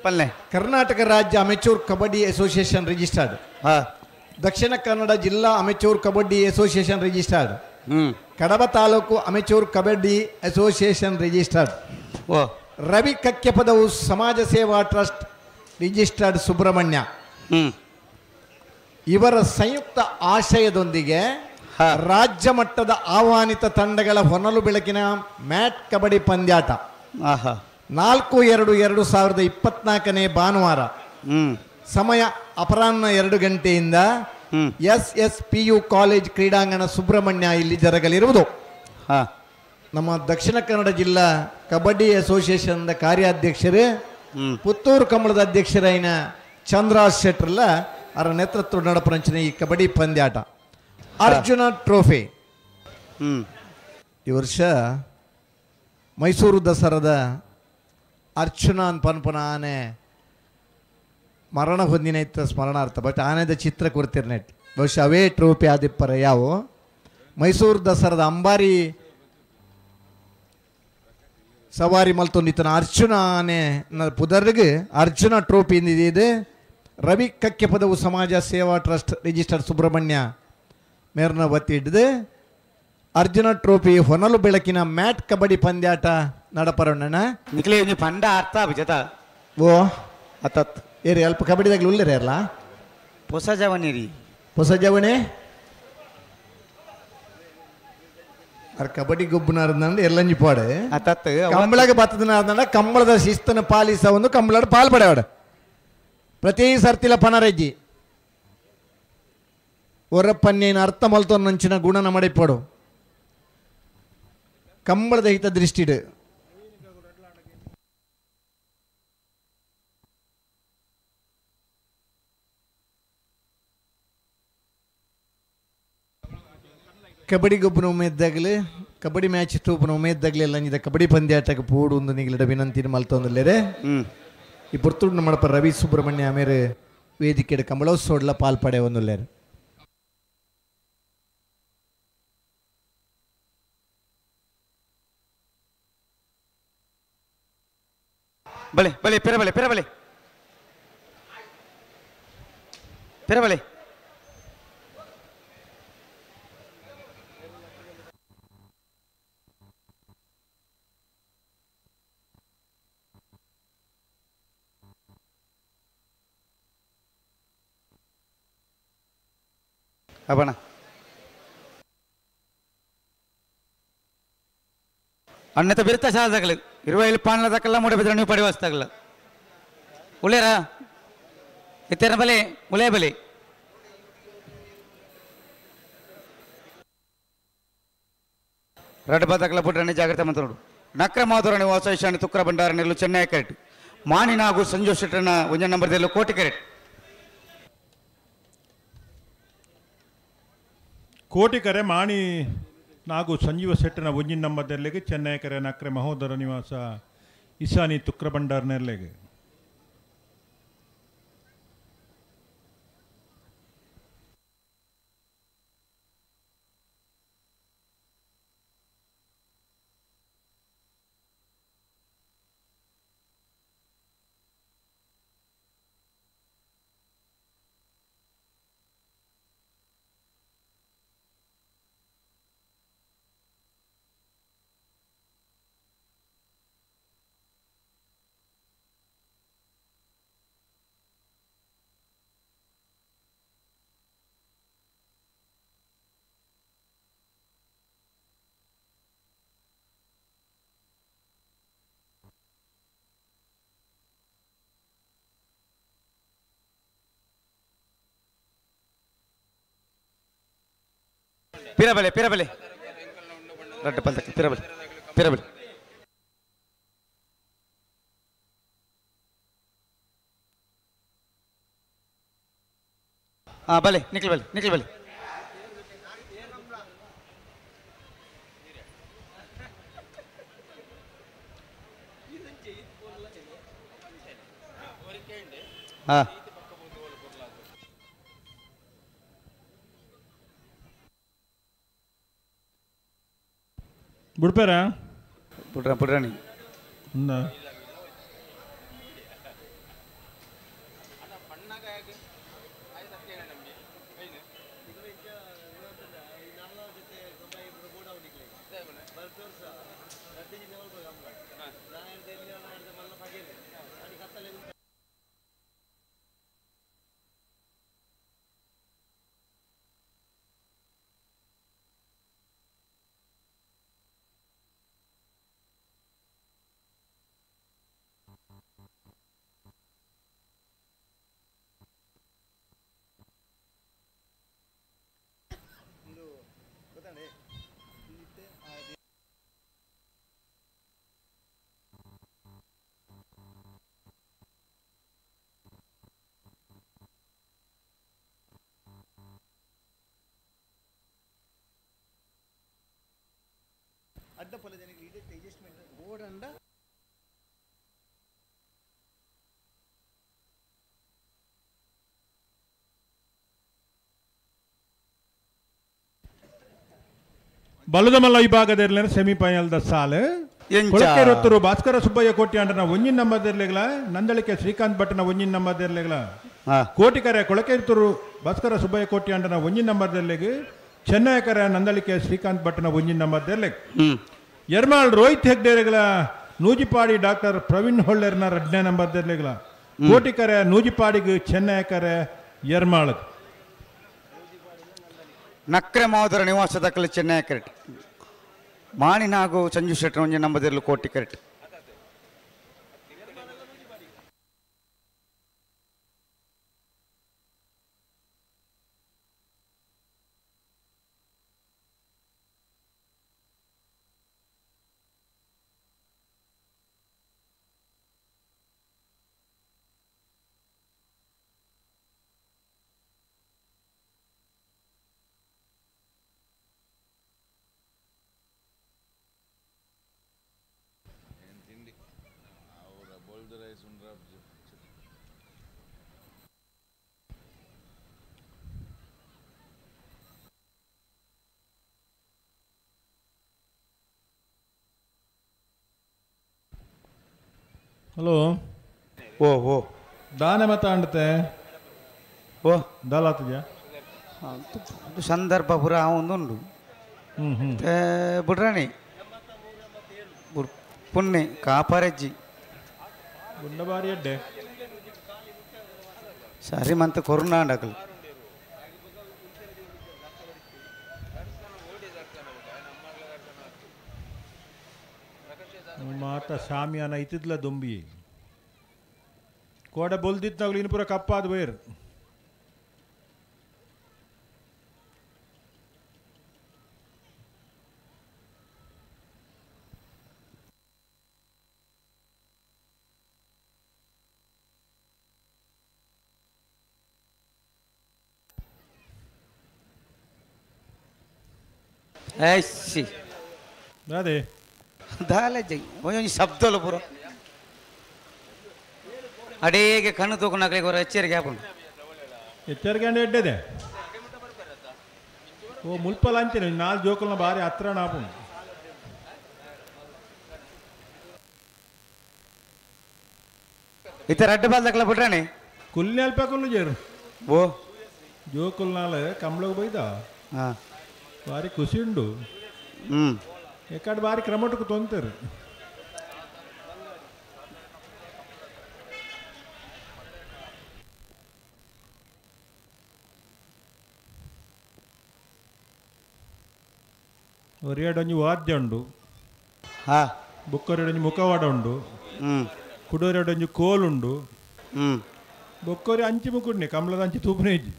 ಪಲ್ಲೆ ಕರ್ನಾಟಕ ರಾಜ್ಯ amateur kabaddi association registered, Dakshina Kannada ಜಿಲ್ಲಾ amateur kabaddi association registered, Kadaba taluk amateur kabaddi association registered, Ravi Kakkepadavu Samaja Seva trust registered Subrahmanya ಇವರ ಸಂಯುಕ್ತ ಆಶಯದೊಂದಿಗೆ ರಾಜ್ಯ ಮಟ್ಟದ ಆಹ್ವಾನಿತ ತಂಡಗಳ ಹೊನಲು ಬೆಳಕಿನ ಮ್ಯಾಟ್ ಕಬಡ್ಡಿ ಪಂದ್ಯಾಟ 4/2/2024 ಭಾನುವಾರ ಸಮಯ ಅಪರಾಹ್ನ 2 ಗಂಟೆಯಿಂದ SSPU college ಕ್ರೀಡಾಂಗಣ ಸುಬ್ರಹ್ಮಣ್ಯ ಇಲ್ಲಿ ಜರಗಲಿರುವುದು. ನಮ್ಮ ದಕ್ಷಿಣ ಕನ್ನಡ ಜಿಲ್ಲಾ ಕಬಡ್ಡಿ ಅಸೋಸಿಯೇಷನ್ ಕಾರ್ಯಾಧ್ಯಕ್ಷರು ಪುತ್ತೂರು ಕಮಲದ ಅಧ್ಯಕ್ಷರಾಯಿನ ಚಂದ್ರಾಜ್ ಶೆಟ್ಟರ್ಲ ಅವರ ನೇತೃತ್ವ ನಡಪರಂಚಿನ ಈ ಕಬಡ್ಡಿ ಪಂದ್ಯಾಟ ಅರ್ಜುನ ಟ್ರೋಫಿ. ಈ ವರ್ಷ ಮೈಸೂರು ದಸರಾದ ಅರ್ಜುನ ಪನ್ಪನ ಆನೆ ಮರಣ ಹೊಂದಿನ ಇತ್ತ ಸ್ಮರಣಾರ್ಥ, ಬಟ್ ಆನೆದ ಚಿತ್ರ ಕೊಡ್ತಿರ್ನೆಟ್ ಬಹುಶಃ ಅವೇ ಟ್ರೋಫಿ ಆದಿಪ್ಪರ ಯಾವು. ಮೈಸೂರು ದಸರಾದ ಅಂಬಾರಿ ಸವಾರಿ ಮಲ್ತೊಂದಿತ್ತನ ಅರ್ಜುನ ಆನೆ ಪುದರ್ಗೆ ಅರ್ಜುನ ಟ್ರೋಫಿ ಇದೆ. ರವಿ ಕಕ್ಕೆಪದವು ಸಮಾಜ ಸೇವಾ ಟ್ರಸ್ಟ್ ರಿಜಿಸ್ಟರ್ ಸುಬ್ರಹ್ಮಣ್ಯ ಮೇರ್ನ ವತಿ ಹಿಡಿದು ಅರ್ಜುನ ಟ್ರೋಫಿ ಹೊನಲು ಬೆಳಕಿನ ಮ್ಯಾಟ್ ಕಬಡ್ಡಿ ಪಂದ್ಯಾಟ ನಡಪರೋಣ. ನಿಖಿಲೇ ಪಂಡ ಅರ್ಥ ಅಭಿಜತ ಓ ಅತ್ತತ್ ಏರಿ ಅಲ್ಪ ಕಬಡ್ಡಿದಾಗಲೂ ಉಲ್ಲರೇ ಅಲ್ಲ ಹೊಸ ಜವನಿ ರೀ ಹೊಸ ಜವಣಿ ಅರ್ ಕಬಡ್ಡಿ ಗೊಬ್ಬನಾರ್ದಂಡ ಎಲ್ಲಂಜಿ ಪಾಡು ಅತ್ತತ್ ಕಂಬಳಗ ಬತ್ತದನಾರ್ದಂಡ ಕಂಬಳದ ಶಿಸ್ತನ ಪಾಲಿಸ ಒಂದು ಕಂಬಳದ ಪಾಲ್ ಪಡೆವಾಡ ಪ್ರತಿ ಸರ್ತಿಲ ಪನರಜ್ಜಿ ಹೊರಪನ್ನೇನು ಅರ್ಥ ಮಲ್ತೊನ್ನಂಚಿನ ಗುಣನ ಮಡಿಪಡು ಕಂಬಳದ ಹಿತ ದೃಷ್ಟಿಡು ಕಬಡ್ಡಿ ಗೊಬ್ಬನ ಉಮೇದ್ದಾಗಲಿ ಕಬಡ್ಡಿ ಮ್ಯಾಚ್ ತೂಪನ ಉಮೇದ್ದಾಗಲಿ ಎಲ್ಲ ಇದೆ ಕಬಡ್ಡಿ ಪಂದ್ಯಾಟಕ್ಕೆ ಪೂಡು ಒಂದು ನಿಗಲಿಡ ವಿನಂತಿನ ಮಲ್ತೊಂದುಲ್ಲೇರೆ. ಈ ಪೊರ್ತುಡು ಮಡಪ ರವಿ ಸುಬ್ರಹ್ಮಣ್ಯ ಮೇರೆ ವೇದಿಕೆ ಕಂಬಳೋತ್ಸವಡ್ಲ ಪಾಲ್ಪಡೆ ಒಂದುಲ್ಲೇರು. ಬಲೆ ಬಲೆ ಪೆರಬಲೆ ಪೆರಬಲೆ ಪೆರಬಲೆ ಅಬಣ ಅಣ್ಣತ ಬಿರುತ್ತ ಶಾಲದಾಗಲಿ 20 ಪಾನ್ಲ ದಕ್ಕಲ್ಲ ಮೂಡ ಬಿದ್ರೆ ನೀವು ಪಡಿವಸ್ತಾಗಲ್ಲ ಉಳ್ಳೇರಾ ಇತ್ತೇನ ಬಲೆ ಉಳೇ ಬಲೆ ರಡ್ ಬದಕಲ ಪುಟ್ರನೆ ಜಾಗ್ರತೆ ಮಂತನೋಡು ನಕ್ರ ಮಾಧುರ ನಿವಾಸ ಈಶಾನ್ಯ ತುಕ್ರ ಭಂಡಾರ ನೆಲ್ಲು ಚೆನ್ನೈ ಕರೆಟ್ ಮಾನಿನಾಗು ಸಂಜು ಶೆಟ್ಟರ್ನ ಒಂಜ ನಂಬರ್ದಲ್ಲೂ ಕೋಟಿ ಕರೆಟ್ ಕೋಟಿ ಕರೆ ಮಾಣಿ ನಾಗು ಸಂಜೀವ ಶೆಟ್ಟನ ಒಂಜಿನ ನಂಬರ್ದಲ್ಲಿಗೆ ಚೆನ್ನೈ ಕರೆ ನಕ್ರೆ ಮಹೋದರ ನಿವಾಸ ಇಸಾನಿ ತುಕ್ರ ಭಂಡಾರ ನೆರ್ಲೆಗೆ. ಪಿರಬಲೆ ಪಿರಬಲೆ ರಡ್ಡ ಪಲ್ತಕ್ಕೆ ಪಿರಬಲೆ ಪಿರಬಲೆ ಹಾಂ ಬಲೆ ನಿಖಿಲ್ ಬಲೆ ನಿಖಿಲ್ ಬಲೆ ಹಾಂ ಬುಡ್ಪೇರ ಪುಟ್ರ ಪುಟ್ರಾಣಿ ಬಲದಮಲ್ಲ ವಿಭಾಗದಿರ್ಲೇನ ಸೆಮಿಫೈನಲ್ the ಸಾಲು ಕೊಳಕೆರೊತ್ತೂರು ಭಾಸ್ಕರ ಸುಬ್ಬಯ್ಯ ಕೋಟಿ ಅಂಡನ ಒಂಜಿನ ನಂಬರ್ದಿರ್ಲಿಗಳ ನಂದಳಿಕೆ ಶ್ರೀಕಾಂತ್ ಭಟ್ನ ಒಂಜಿನ ನಂಬರ್ದಿರ್ಲಿಗಳ ಕೋಟಿಕರೆ ಕೊಳಕೆರತ್ತೂರು ಭಾಸ್ಕರ ಸುಬ್ಬಯ್ಯ ಕೋಟಿ ಅಂಡನ ಒಂಜಿನ ನಂಬರ್ದಿರ್ಲಿಗೆ ಚೆನ್ನೈಕರ ನಂದಳಿಕೆ ಶ್ರೀಕಾಂತ್ ಭಟ್ನ ಒಂಜಿನ ನಂಬರ್ದಿರ್ಲಿಗ್ ಎರ್ಮಾಳ್ ರೋಹಿತ್ ಹೆಗ್ಡೇರೆಗಳ ನೂಜಿಪಾಡಿ ಡಾಕ್ಟರ್ ಪ್ರವೀಣ್ ಹೊಳ್ಳೇರ್ನ ರಡ್ನೇ ನಂಬರ್ದಿರ್ಲಿಗಳ ಕೋಟಿಕರೆ ನೂಜಿಪಾಡಿಗೆ ಚೆನ್ನೈಕರೆ ಎರ್ಮಾಳ್ ನಕ್ರೆ ಮಾವುದರ ನಿವಾಸ ದಾಖಲೆ ಚೆನ್ನೈ ಕರೆಟ್ ಮಾಣಿನಾಗು ಸಂಜು ಶೆಟ್ಟರ್ ಒಂಜಿ ನಂಬದಿರಲು ಕೋಟಿ ಕರೆಟ್ ಹಲೋ ಓ ಓ ದಾನೆ ಮತ ಅಂಡತೆ ಓ ದಾಲಾತಜ ಸಂದರ್ಭ ಪುರ ಒಂದುಂಡು ಬುಡ್ರಾಣಿ ಪುಣ್ಯ ಕಾಪಾರಜ್ಜಿ ಬಾರಿ ಅಡ್ಡೆ ಸರಿ ಮಂತ ಕೊರುನಾಂಡಕಲು ಮಾತ ಶಾಮಿಯಾನ ಇತ್ತಿದ್ಲ ದುಂಬಿ ಕೋಡೆ ಬೊಲ್ದಿತ್ತಾಗಲು ಇನ್ನು ಪೂರ ಕಪ್ಪಾದ ಬೈರ್ ಅದೇ ದಾಲೆ ಜೈ ಒಂಜೊಂಜಿ ಶಬ್ದಲು ಪೂರ ಅಡೇಗೆ ಕಣ್ಣು ತೂಕುನಕ್ಲೆಗ್ ಒರ ಎಚ್ಚರಿಕೆ ಆಪುಂಡು ಎಚ್ಚರಿಕೆ ಅಂಡ ಎಡ್ಡೆದೆ ಓ ಮುಲ್ಪಲ ಅಂಚನೆ ನಾಲ್ ಜೋಕುಲ್ನ ಬಾರಿ ಹತ್ರ ಆಪುಂಡು ಇತ್ತ ರಡ್ಡ್ ಬಾಲ್ದಕ್ಲ ಬಿಟ್ರಾಣಿ ಕುಲ್ನೆ ಅಲ್ಪ ಕುಲ್ಲು ಜೇರು ಓ ಜೋಕುಲ್ನಾಲ ಕಮ್ಲಗ್ ಬೈದ ಬಾರಿ ಖುಷಿ ಉಂಡು ಎಕ್ಕಡೆ ಬಾರಿ ಕ್ರಮಟకు ತೊಂತಾರೆ ಒರಿಯಡೊಂಜಿ ವಾದ್ಯ ಉಂಡು ಬೊಕ್ಕೊರಿಯಡೊಂಜಿ ಮುಖವಾಡ ಉಂಡು ಕುಡೋರಿಯಡೊಂಜಿ ಕೋಲುಂಡು ಬೊಕ್ಕೊರಿ ಅಂಚಿ ಮುಕ್ಕುಡ್ನಿ ಕಮಲದ ಅಂಚಿ ತೂಪುನೇ ಇಜ್ಜಿ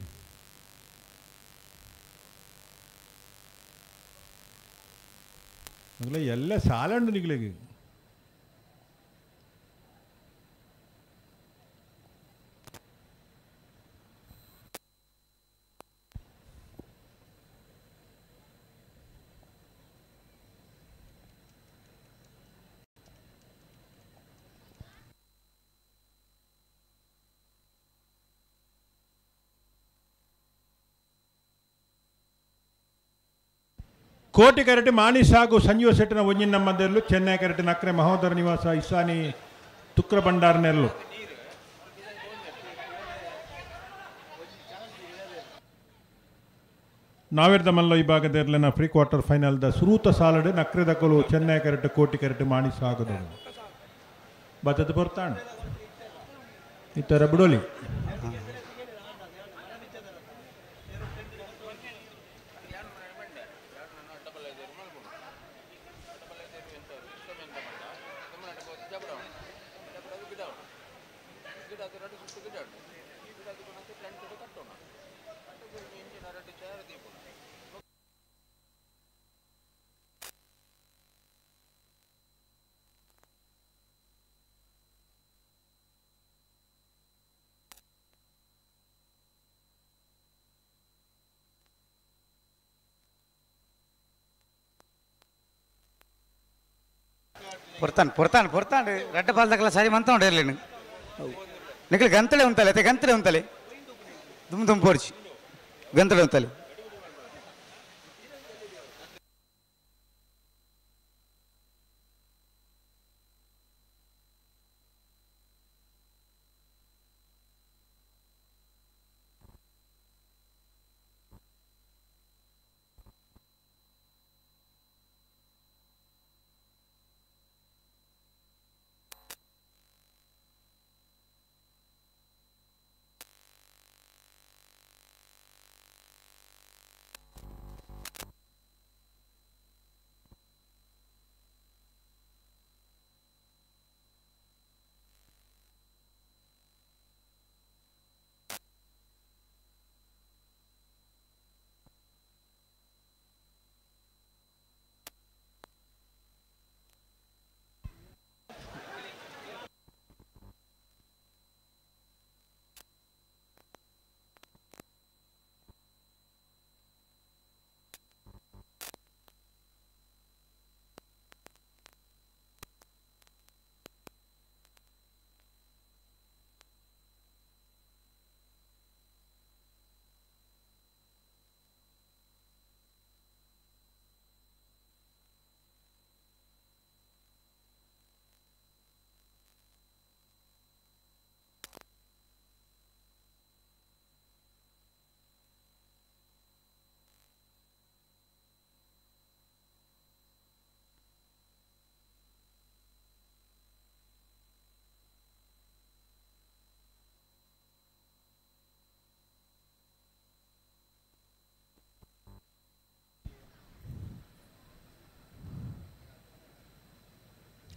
ಎಲ್ಲ ಸಾಲಂಡು ನಿಗ್ಲಿಗೆ ಕೋಟಿ ಕರಟಿ ಮಾಣಿ ಸಾಗು ಸಂಜೀವ ಶೆಟ್ಟಿನ ಒಂಜಿನ ಮಧ್ಯದಲ್ಲೂ ಚೆನ್ನೈ ಕರಟಿ ನಕ್ರೆ ಮಹೋದರ ನಿವಾಸ ಇಸಾನಿ ತುಕ್ರ ಭಂಡಾರನೆಲ್ಲು ನಾವಿರ್ದ ಮಲ್ಲ ಈ ಭಾಗದ ಪ್ರೀ ಕ್ವಾರ್ಟರ್ ಫೈನಲ್ the ಸುರೂತ ಸಾಲಡ್ ನಕ್ರೆ ದಕಲು ಚೆನ್ನೈ ಕರಟು ಕೋಟಿ ಕರಟಿ ಮಾಣಿ ಸಾಗದು ಬತ್ತದ ಬರ್ತಾಣ ಇತರ ಬಿಡೋಲಿ ಪೊರ್ತಾನ್ ಪೊರ್ತಾನ್ ಪೊರ್ತಾಂಡು ರಡ್ಡ ಪಾಲ್ದಕ್ಲ ಸರಿ ಮಂತ ಉಂಡು ಇರ್ಲಿನು ನಿಖಲ್ ಗಂತಳೆ ಉಂತಲೆ ಅತ್ತೆ ಗಂತಳೆ ಉಂತಲೆ ದುಮ್ ದುಮ್ ಪೋರ್ಚಿ ಗಂತಳೆ ಉಂತಲೆ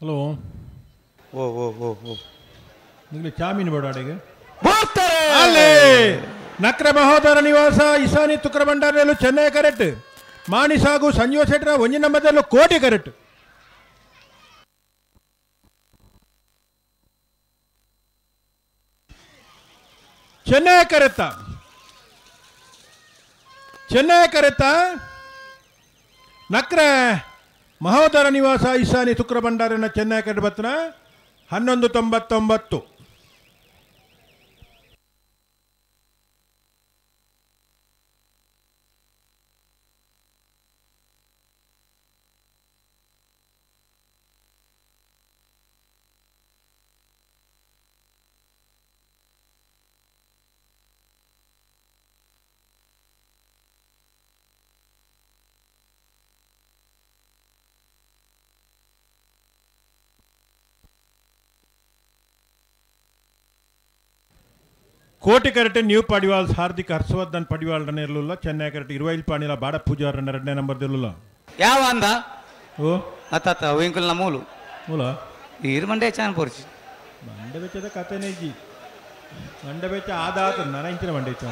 Hello ಓ ಓ ಓ ಓ ನಿಮಗೆ ಚಾಮೀನು ಬೇಡ ಅಡಿಗೆ ಅಲ್ಲೇ ನಕ್ರ ಮಹೋದರ ನಿವಾಸ ಇಸಾನಿ ತುಕ್ರ ಭಂಡಾರಲ್ಲೂ ಚೆನ್ನೈ ಕರೆಕ್ಟ್ ಮಾಣಿ ಸಾಗು ಸಂಜೀವ ಶೆಟ್ಟರ ಒಂಜಿ ನಂಬದಲ್ಲೂ ಕೋಟಿ ಕರೆಕ್ಟ್ ಚೆನ್ನೈ ಕರೆತ್ತ ಚೆನ್ನೈ ಕರೆತ್ತ ನಕ್ರ ಮಹೋದರ ನಿವಾಸ ಇಸಾನಿ ತುಕ್ರ ಭಂಡಾರನ ಚೆನ್ನೈ ಕರೆಕ್ಟ್ ಬತ್ತನ 11.99. ಕೋಟಿ ಕರೆಕ್ಟ್ ನ್ಯೂ ಪಡಿವಾಲ್ ಹಾರ್ದಿಕ್ ಹರ್ಷವರ್ಧನ್ ಪಡಿವಾಲ್ ರನ್ ಇರಲಿಲ್ಲ. ಚೆನ್ನೈ ಕರೆಕ್ಟ್ ಇರುವೈಲ್ ಪಾಣಿಲ ಬಾಡ ಪೂಜಾರ್ ರನ್ ಎರಡನೇ ನಂಬರ್ ಇರಲಿಲ್ಲ. ಯಾವ ಅಂದ ಓ ಅತ್ತ ಅವಿಂಕುಲ್ ಮೂಲು ಮೂಲ ಈರು ಮಂಡೆ ಚಾನ್ ಪೋರ್ಚಿ ಮಂಡೆ ಬೆಚ್ಚದ ಕತೆನೇ ಇಜ್ಜಿ ಮಂಡೆ ಬೆಚ್ಚ ಆದಾತ ನನ ಇಂಚಿನ ಮಂಡೆ ಇಚ್ಚ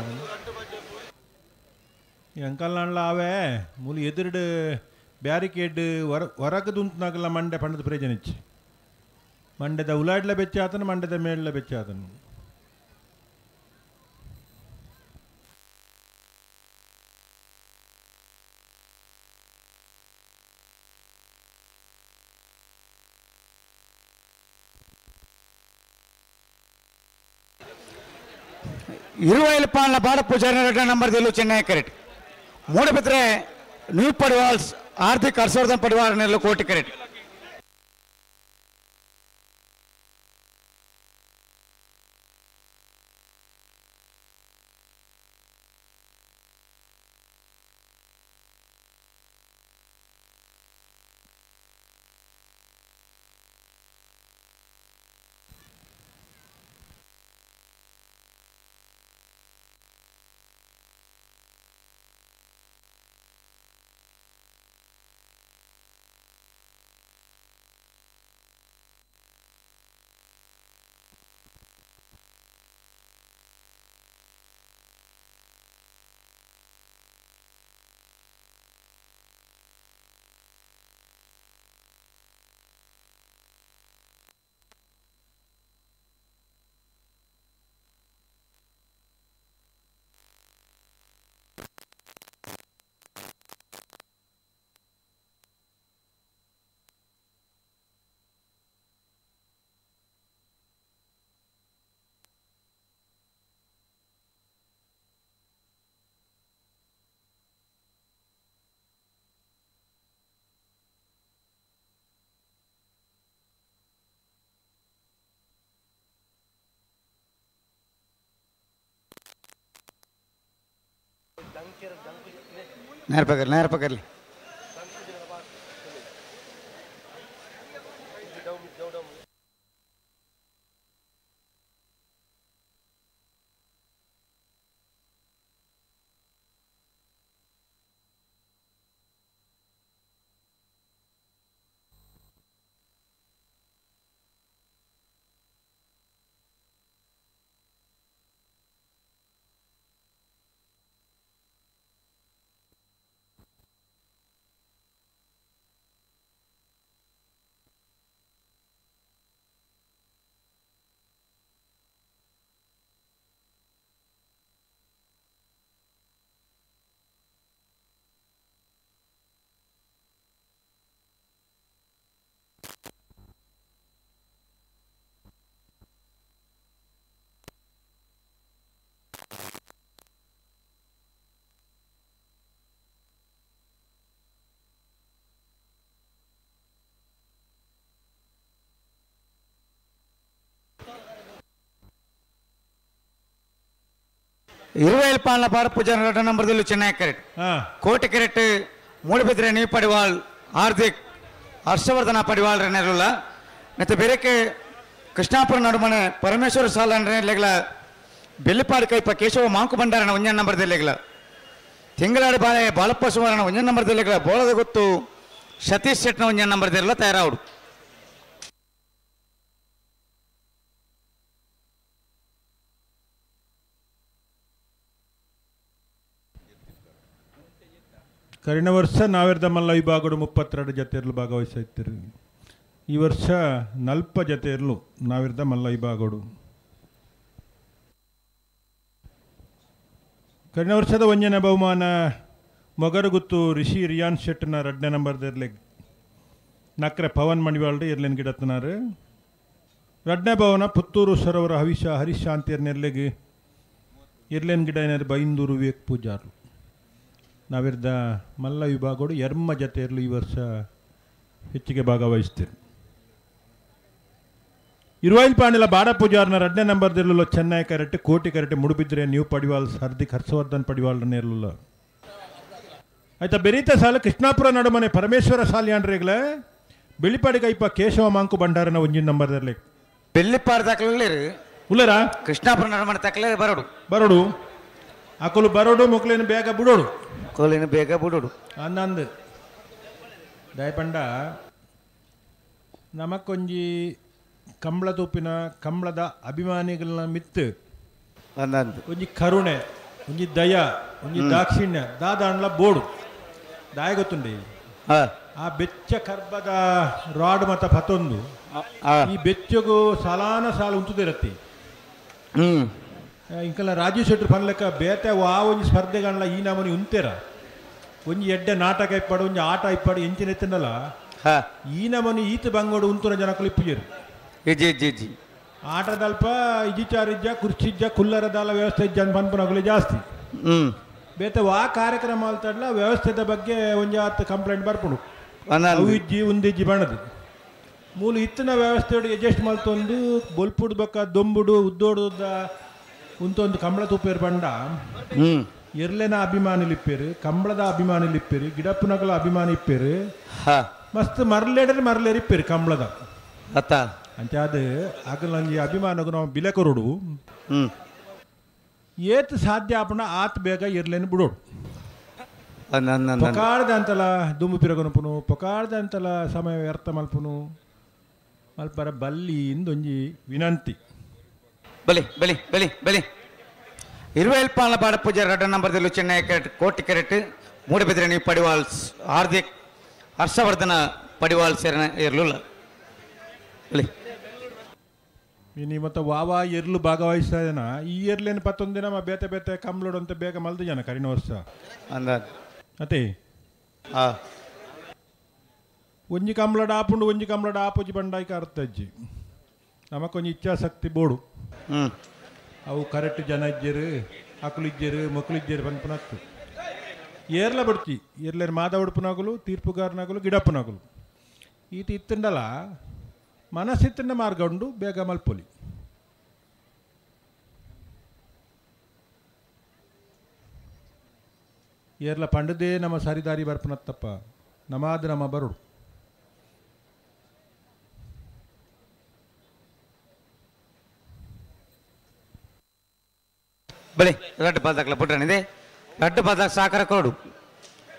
ಈ ಅಂಕಲ್ ನಾಣ್ಲ ಆವೆ ಮೂಲು ಎದುರುಡು ಬ್ಯಾರಿಕೇಡ್ ಹೊರಗದುಂತನಾಗಲ್ಲ ಮಂಡೆ ಪಂಡದ ಪ್ರಯೋಜನ ಇಚ್ಚಿ ಮಂಡ್ಯದ ಉಲಾಡ್ಲ ಬೆಚ್ಚ ಆತನು ಮಂಡ್ಯದ ಮೇಡ್ಲ ಬೆಚ್ಚ ಆತನು. ಇರುವೈಲ್ ಪಾಲ್ನ ಬಾಡ ಪೂಜಾರಿ ಎರಡನೇ ನಂಬರ್ ದಿಲ್ಲು ಚೆನ್ನೈ ಕರೆಕ್ಟ್ ಮೂಡಬಿದ್ರೆ ನ್ಯೂ ಪಡಿವಾಲ್ಸ್ ಹಾರ್ದಿಕ್ ಹರ್ಷವರ್ಧನ್ ಪಡಿವಾಲ್ ನೆಲ್ಲು ಕೋಟಿ ಕರೆಕ್ಟ್. ನೇರ ಪಕರ್ಲಿ ಇರುವೈಲ್ ಪಾಲ್ನ ಬಾಡ ಪೂಜಾರಿ ಎರಡನೇ ನಂಬರ್ ದಿಲ್ಲು ಚೆನ್ನೈ ಕರೆಕ್ಟ್ ಕೋಟಿ ಕರೆಕ್ಟ್ ಮೂಡಬಿದ್ರೆ ನೀವು ಪಡಿವಾಲ್ ಹಾರ್ದಿಕ್ ಹರ್ಷವರ್ಧನ ಪಡಿವಾಲ್ ನೆರಲ್ಲ ಮತ್ತು ಬೇರೆಕ್ಕೆ ಕೃಷ್ಣಾಪುರ ನಡುಮನೆ ಪರಮೇಶ್ವರ ಸಾಲ ಲೆಗ್ಲ ಬೆಳ್ಳಿಪಾಡಿ ಕೈಪ ಕೇಶವ ಮಾಂಕು ಭಂಡಾರನ ಒಂಜನ ನಂಬರ್ ದಿಲ್ಲೆಗ್ಲ ತಿಂಗಳಾಡಿ ಬಾಳೆ ಬಾಲಪ್ಪ ಸುಮಾರನ ಒಂಜನ ನಂಬರ್ ದಿಲ್ಲೆಗ್ಲ ಬೋಳದ ಗೊತ್ತು ಸತೀಶ್ ಶೆಟ್ನ ಒಂಜನ ನಂಬರ್ ದಿಲ್ಲ ತಯಾರಾవుడు. ಕರಿನ ವರ್ಷ ನಾವೆರ್ದ ಮಲ್ಲ ವಿಭಾಗಡು 32 ಜತೆರ್ಲು ಭಾಗವಹಿಸಿತ್ತಿರು. ಈ ವರ್ಷ 40 ಜತೆರ್ಲು ನಾವಿರ್ದ ಮಲ್ಲ ವಿಭಾಗಡು. ಕರಿನ ವರ್ಷದ ಒಂಜನ ಬಹುಮಾನ ಮೊಗರುಗುತ್ತು ರಿಷಿ ರಿಯಾನ್ ಶೆಟ್ನ 2ನೇ ನಂಬರ್ದಿರ್ಲೆ ನಕ್ರೆ ಪವನ್ ಮಣಿವಾಳ್ರು ಇರ್ಲೇನು ಗಿಡತ್ತನಾರು. 2ನೇ ಭವನ ಪುತ್ತೂರು ಸರೋವರ ಹವಿಷ ಹರೀಶ್ ಶಾಂತಿಯರ್ನೆರ್ಲೆಗೆ ಇರ್ಲೇನು ಗಿಡ ಏನಾರು ಬೈಂದೂರು ವಿವೇಕ್ ಪೂಜಾರು. ನಾವಿರ್ದ ಮಲ್ಲ ವಿಭಾಗಡು ಎರ್ಮ ಜತೆ ಇರಲು ಈ ವರ್ಷ ಹೆಚ್ಚಿಗೆ ಭಾಗವಹಿಸ್ತೀರಿ. ಇರುವೈಲ್ ಪಾಂಡಿಲ ಬಾಡ ಪೂಜಾರ್ನ 2ನೇ ನಂಬರ್ದಿರಲಿಲ್ಲ Chennai correct Koti correct ಮುಡುಬಿದ್ರೆ new Padival Hardik Harshvardhan ಪಡಿವಾಲ್ರನ್ನೇ ಇರಲಿಲ್ಲ. ಆಯ್ತಾ ಬೆರೀತ ಸಾಲು ಕೃಷ್ಣಾಪುರ ನಡುಮನೆ ಪರಮೇಶ್ವರ ಸಾಲಿಯಾಂಡ್ರಿಗಳೇ ಬೆಳ್ಳಿಪಾಡಿ ಕೈಪ ಕೇಶವ ಮಾಂಕು ಭಂಡಾರನ ಒಂಜಿನ ನಂಬರ್ದಲ್ಲಿ ಬೆಳ್ಳಿಪಾಡಿ ದಾಖಲೆ ಉಲ್ಲರಾ ಕೃಷ್ಣಾಪುರ ನಡುಮನೆ ದಾಖಲೆ ಬರೋಡು ಬರೋಡು ಅಕಲು ಬರೋಡು ಮೊಕ್ಲೇನು ಬೇಗ ಬಿಡೋಡು ಕೋಲೇನು ಬೇಗ ಬಿಡೋಡು ಅಂದಂದು ದಯಪಂಡ ನಮಕ್ಕೊಂಜಿ ಕಂಬಳ ತೂಪಿನ ಕಂಬಳದ ಅಭಿಮಾನಿಗಳನ್ನ ಮಿತ್ತು ಅಂದಂದು ಒಂಜಿ ಕರುಣೆ ಒಂಜಿ ದಯ ಒಂಜಿ ದಾಕ್ಷಿಣ್ಯ ದಾದಾಂಡ್ಲ ಬೋಡು ದಾಯ ಗೊತ್ತುಂಡೆ ಆ ಬೆಚ್ಚ ಕರ್ಬದ ರಾಡ್ ಮತ ಪತೊಂದು ಈ ಬೆಚ್ಚಗು ಸಾಲಾನ ಸಾಲು ಉಂತುದಿರತ್ತಿ. ಇಂಕಲ್ಲ ರಾಜೀವ್ ಶೆಟ್ರು ಪನ್ಲೆಕ್ಕ ಬೇತೆ ವಾ ಒಂಜಿ ಸ್ಪರ್ಧೆಗಣ್ಲ ಈ ನಮೂನಿ ಉಂತೇರ ಒಂಜಿ ಎಡ್ಡೆ ನಾಟಕ ಇಪ್ಪಾಡು ಒಂಜಿ ಆಟ ಇಪ್ಪಾಡು ಎಂಚಿನ ಎತ್ತಂಡಲ್ಲ ಈ ನಮೂನಿ ಈತ ಬಂಗೋಡು ಉಂತುನ ಜನಕಲು ಇಪ್ಪುಜೇರು. ಇಜ್ಜಿ ಆಟದಲ್ಪ ಇಜಿಚಾರಿಜ್ಜ ಕುರ್ಚಿಜ್ಜ ಕುಲ್ಲರದಾಲ ವ್ಯವಸ್ಥೆ ಇಜ್ಜ ಪನ್ಪುನಗುಲು ಜಾಸ್ತಿ. ಬೇತೆ ವಾ ಕಾರ್ಯಕ್ರಮ ಅಲ್ತಡ್ಲ ವ್ಯವಸ್ಥೆದ ಬಗ್ಗೆ ಒಂಜಿ ಆತ್ ಕಂಪ್ಲೇಂಟ್ ಬರ್ಪುಂಡು ಅವು ಇಜ್ಜಿ ಉಂದಿಜ್ಜಿ ಬಣ್ಣದು ಮೂಲ ಇತ್ತಿನ ವ್ಯವಸ್ಥೆ ಅಡ್ಜಸ್ಟ್ ಮಲ್ತೊಂದು ಬೊಲ್ಪುಡು ಬೊಕ್ಕ ದೊಂಬುಡು ಉದ್ದೋಡುದ ಉಂತೊಂದು ಕಂಬಳ ತೂಪೇರು ಬಂಡ ಎರ್ಲೆನ ಅಭಿಮಾನಿಲಿಪ್ಪೇರು ಕಂಬಳದ ಅಭಿಮಾನಿಲಿಪ್ಪೇರು ಗಿಡಪ್ಪನಗಳ ಅಭಿಮಾನಿ ಇಪ್ಪೇರು ಮಸ್ತ್ ಮರ್ಲೇಡರ್ ಮರ್ಲೇರ್ ಇಪ್ಪೇರು ಕಂಬಳದ ಅತ್ತ ಅಂಚ ಅದು ಆಗಲಂಜಿ ಅಭಿಮಾನಗೂ ನಾವು ಬಿಲೆ ಕೊರಡು ಏತ್ ಸಾಧ್ಯ ಆಪಣ ಆತ್ ಬೇಗ ಇರ್ಲೇನು ಬಿಡೋಡು. ಪೊಕಾಡ್ದ ಅಂತಲ ದುಂಬು ಪಿರಗನಪುನು ಪೊಕಾಡ್ದ ಅಂತಲ ಸಮಯ ವ್ಯರ್ಥ ಮಲ್ಪುನು ಮಲ್ಪರ ಬಲ್ಲಿ ಇಂದೊಂಜಿ ವಿನಂತಿ. ಬಲಿ ಬಲಿ ಬಲಿ ಬಲಿ ಇರುವೆಲ್ಪಾಲ ಬಾಡ ಪೂಜೆ 2 ನಂಬರ್ದಲ್ಲೂ ಚೆನ್ನೈ ಕೆರೆಟ್ ಕೋಟಿ ಕೆರೆಟ್ ಮೂಡಬಿದ್ರೆ ನೀವು ಪಡಿವಾಲ್ಸ್ ಹಾರ್ದಿಕ್ ಹರ್ಷವರ್ಧನ ಪಡಿವಾಲ್ ಸೇರನ ಇರಲಿಲ್ಲ. ಬಲಿ ಇನಿ ಮತ್ತು ವಾವಾ ಎರ್ಲು ಭಾಗವಹಿಸ್ತಾ ಇದ್ದಾನ ಈ ಎರ್ಲೇನು ಪತ್ತೊಂದು ದಿನ ಬೇತೆ ಬೇತೆ ಕಂಬ್ಲೋಡು ಅಂತ ಬೇಗ ಮಲ್ದು ಜನ ಕರಿನ ವರ್ಷ ಅಂದಾಜು ಅತ್ತೆ ಒಂಜಿ ಕಂಬ್ಲಡ್ ಆಪುಂಡು ಒಂಜಿ ಕಂಬ್ಲಡ್ ಆಪುಜಿ ಬಂಡಾಯ್ಕ ಅರ್ಥ ಅಜ್ಜಿ ನಮಕೊಂಜಿ ಇಚ್ಛಾಶಕ್ತಿ ಬೋಡು ಅವು ಕರೆಕ್ಟ್ ಜನ ಇಜ್ಜರು ಅಕಲು ಇಜ್ಜರು ಮಕ್ಕಳು ಇಜ್ಜರು ಪನ್ಪುನತ್ತು ಏರ್ಲ ಬಿಡ್ತಿ ಏರ್ಲೇರು ಮಾದ ಉಡುಪುನಗುಲು ತೀರ್ಪುಗಾರನಾಗಲು ಗಿಡಪ್ಪನಾಗಲು ಈತ ಇತ್ತಂಡಲ ಮನಸ್ಸಿತ್ತಂಡ ಮಾರ್ಗ ಉಂಡು ಬೇಗ ಮಲ್ಪೊಲಿ. ಏರ್ಲ ಪಂಡದೇ ನಮ್ಮ ಸರಿದಾರಿ ಬರ್ಪನತ್ತಪ್ಪ ನಮಾದ ನಮ್ಮ ಬರುಡು. ಬಲೆ ರಡ್ಡು ಪಾದಕ್ಲ ಪುಟ್ಟನಿದೆ ರಡ್ಡು ಪಾದ ಸಾಕರ ಕೊಡು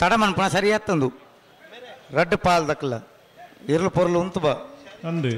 ತಡ ಮನ್ಪುಣ ಸರಿ ಆತ್ತಂದು ರಡ್ಡು ಪಾಲ್ದಕ್ಲ ಇರ್ಲು ಪೊರ್ಲು ಉಂತು ಬಾ ಅಂದು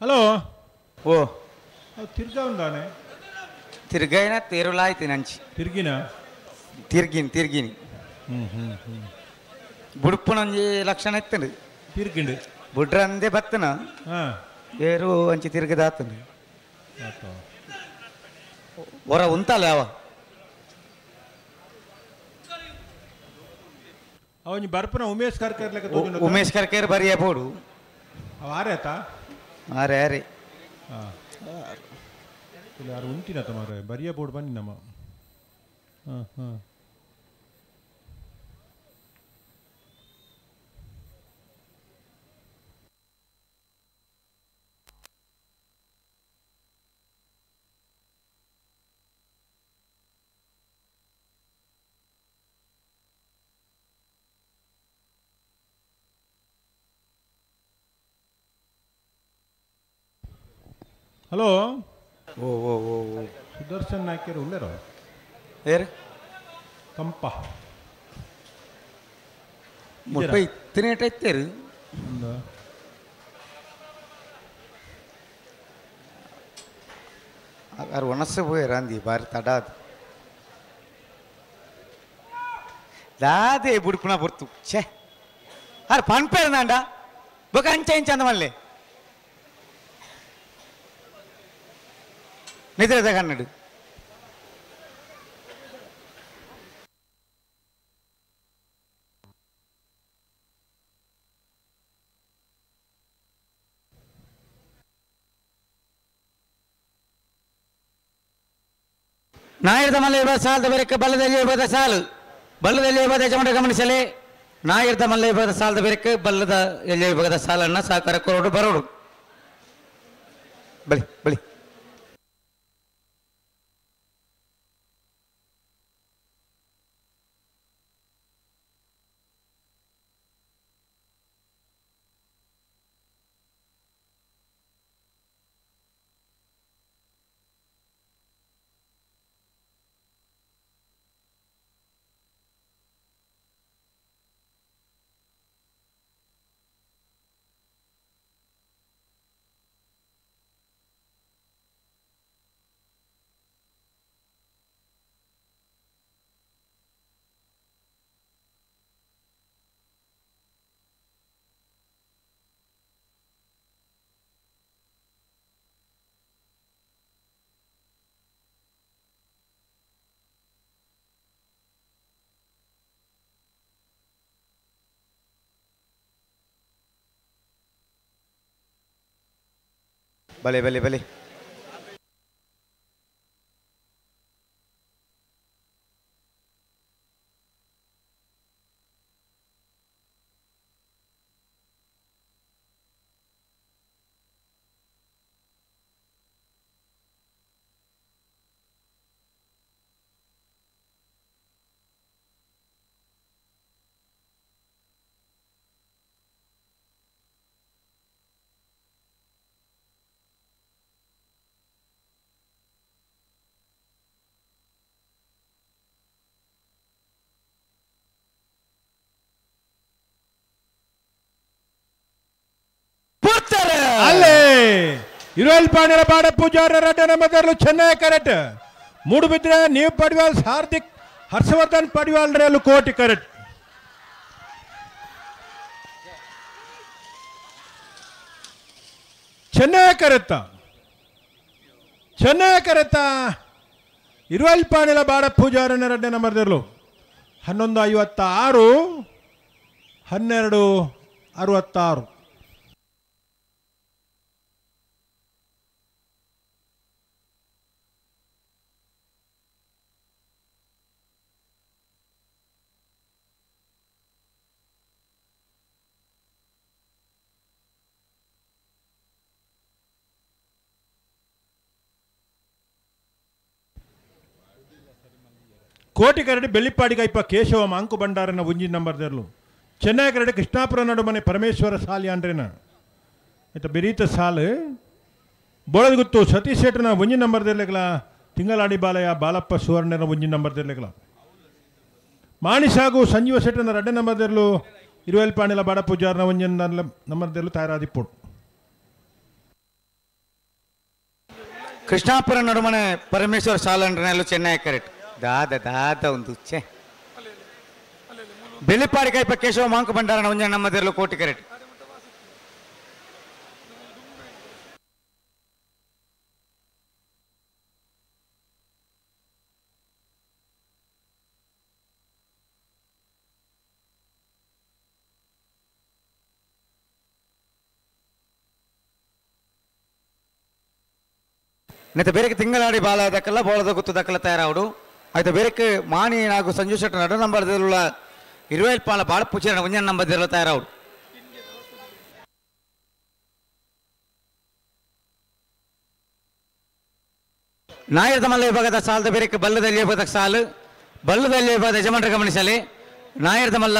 ಹಲೋ ಓ ತಿರ್ಗಾ ಉಂದಾನೆ ತಿರ್ಗೈನ ತೇರುಲಾಯ್ತು ನಂಚಿ ತಿರ್ಗಿನ ತಿರ್ಗಿನಿ ತಿರ್ಗಿನಿ ಹ್ಞೂ ಹ್ಞೂ ಹ್ಞೂ ಬುಡುಪುನೊಂಜಿ ಲಕ್ಷಣ ಇತ್ತಂಡು ತಿರ್ಗಿಂಡು ಬುಡ್ರಂದೆ ಬತ್ತನ ಹಾಂ ಏರು ಅಂಚಿ ತಿರ್ಗದಾತನು ಹೊರ ಉಂತಲ್ಲ ಯಾವ ಅವನಿ ಬರ್ಪನ ಉಮೇಶ್ ಕರ್ಕರ್ ಲೆಕ್ಕ ಉಮೇಶ್ ಕರ್ಕರ್ ಬರಿಯ ಬೋಡು ಅವ ಆರೆ ಆತ ಆರೆ ಆರೆ ಯಾರು ಉಂಟಿನ ತಮಾರೆ ಬರಿಯ ಬೋರ್ಡ್ ಬನ್ನಿ ನಮ್ಮ ಹಾಂ ಹಾಂ ಹಲೋ ಓ ಓ ಓ ಓ ಸುದರ್ಶನ್ ನಾಯ್ಕರು ಉಳ್ಳೇರೋ ಏರ್ ಕಂಪ ಮುಲ್ಪ ಇತ್ತಿನೇಟ ಇತ್ತೇರು ಆರು ಒಣಸು ಪೋಯರಾಂದಿ ಬಾರಿ ತಡಾದ ದಾದೆ ಬುಡ್ಪುನ ಬುರ್ತು ಛೇ ಆರು ಪನ್ಪೇರ್ ನಾಂಡ ಬೊಕ ಅಂಚ ಇಂಚ ಅಂದ ಮಲ್ಲೆ ನಿದ್ರೆ ಕನ್ನಡ ನಾಯರ್ದ ಮಲ್ಲ ಸಾಲದ ಬೆರಕೆ ಬಲ್ಲದಲ್ಲಿ ಇರ್ಬೋದ ಸಾಲು ಬಲ್ಲದಲ್ಲಿ ಇರ್ಬೋದ ಯಜಮಾನ ಗಮನಿಸಲಿ ನಾಯರ್ದ ಮಲ್ಲ ಇರ್ಬೋದ ಸಾಲದ ಬೆರಕೆ ಬಲ್ಲದ ಎಲ್ಲಿ ವಿಭಾಗದ ಸಾಲನ್ನ ಸಹಕಾರ ಕೊರೋಡು ಬರೋಡು ಬಳಿ ಬಳಿ ಬಲೆ ಬಲೆ ಬಲೆ ಅಲ್ಲೇ ಇರುವಲ್ ಪಾಂಡ್ಯರ ಬಾಡ ಪೂಜಾರ ರಡ್ಡನ ಮದರ್ಲು ಚೆನ್ನೈ ಕರೆಕ್ಟ್ ಮೂಡುಬಿದ್ರೆ ನೀವು ಪಡಿವಾಲ್ ಹಾರ್ದಿಕ್ ಹರ್ಷವರ್ಧನ್ ಪಡಿವಾಲ್ ರೇಲು ಕೋಟಿ ಕರೆಕ್ಟ್ ಚೆನ್ನೈ ಕರೆತ್ತ ಚೆನ್ನೈ ಕರೆತ್ತ ಇರುವಲ್ ಪಾಂಡ್ಯರ ಬಾಡ ಪೂಜಾರನ ರಡ್ಡನ ಮದರ್ಲು 11:56 12:66 ಕೋಟಿ ಕರಡಿ ಬೆಳ್ಳಿಪ್ಪಾಡಿಗೈಪ ಕೇಶವ ಮಾಂಕು ಭಂಡಾರನ ಒಂಜಿ ನಂಬರ್ ದೆರ್ಲು ಚೆನ್ನೈ ಕರಡಿ ಕೃಷ್ಣಾಪುರ ನಡುಮನೆ ಪರಮೇಶ್ವರ ಸಾಲಿ ಅಂಡ್ರೇನ ಆಯ್ತಾ ಬೆರೀತ ಸಾಲು ಬೋಳದಗುತ್ತು ಸತೀಶ್ ಶೆಟ್ಟರ್ನ ಒಂಜಿ ನಂಬರ್ ದೆರ್ಲೆಗ್ಲ ತಿಂಗಳಾಡಿ ಬಾಲಯ್ಯ ಬಾಲಪ್ಪ ಸುವರ್ಣನ ಒಂಜಿ ನಂಬರ್ ದೆರ್ಲೆಗ್ಲ ಮಾಣಿಸಾಗು ಸಂಜೀವ ಶೆಟ್ಟರ್ನ ರಡ್ಡ ನಂಬರ್ ದೆರ್ಲು ಇರುವೆಲ್ ಪಾಣಿಲ ಬಾಡ ಪೂಜಾರನ ಒಂಜಿ ನಂಬರ್ ದೆರ್ಲು ತಯಾರಾದಿಪ್ಪೋಡು ಕೃಷ್ಣಾಪುರ ನಡುಮನೆ ಪರಮೇಶ್ವರ ಸಾಲಂಡ್ರನಲ್ಲೂ ಚೆನ್ನೈ ಕರೆಕ್ಟ್ ದಾದ ದಾದ ಒಂದು ಛೆ ಬೆಳ್ಳಿಪಾಡಿ ಕೈಪ ಕೇಶವ ಮಾಂಕು ಭಂಡಾರನ ಒಂಜ ನಮ್ಮದಿರಲು ಕೋಟಿ ಕರೆಕ್ಟ್ ನೆತ್ತ ಬೇರೆಗೆ ತಿಂಗಳಾಡಿ ಬಾಲ ದಕ್ಕಲ್ಲ ಬೋಳದ ಗುತ್ತು ದಕ್ಕಲ ತಯಾರಾವಡು ಆಯ್ತು ಬೇರೆಕ್ಕೆ ಮಾಣಿ ನಾಗು ಸಂಜು ಶೆಟ್ಟ ನಡು ನಂಬರ್ ಇರುವೈಲ್ ಪಾಲ ಬಾಳ ಪೂಜೆ ಒಂಜನ್ ನಂಬರ್ ತಯಾರಾವಡು. ನಾಯರದ ಮಲ್ಲ ವಿಭಾಗದ ಸಾಲದ ಬೇರೆಕ್ಕೆ ಬಲ್ಲದಲ್ಲಿ ವಿಭಾಗದ ಸಾಲು ಬಲ್ಲದಲ್ಲಿ ವಿಭಾಗದ ಯಜಮಾನರ ಗಮನಿಸಲಿ. ನಾಯರದ ಮಲ್ಲ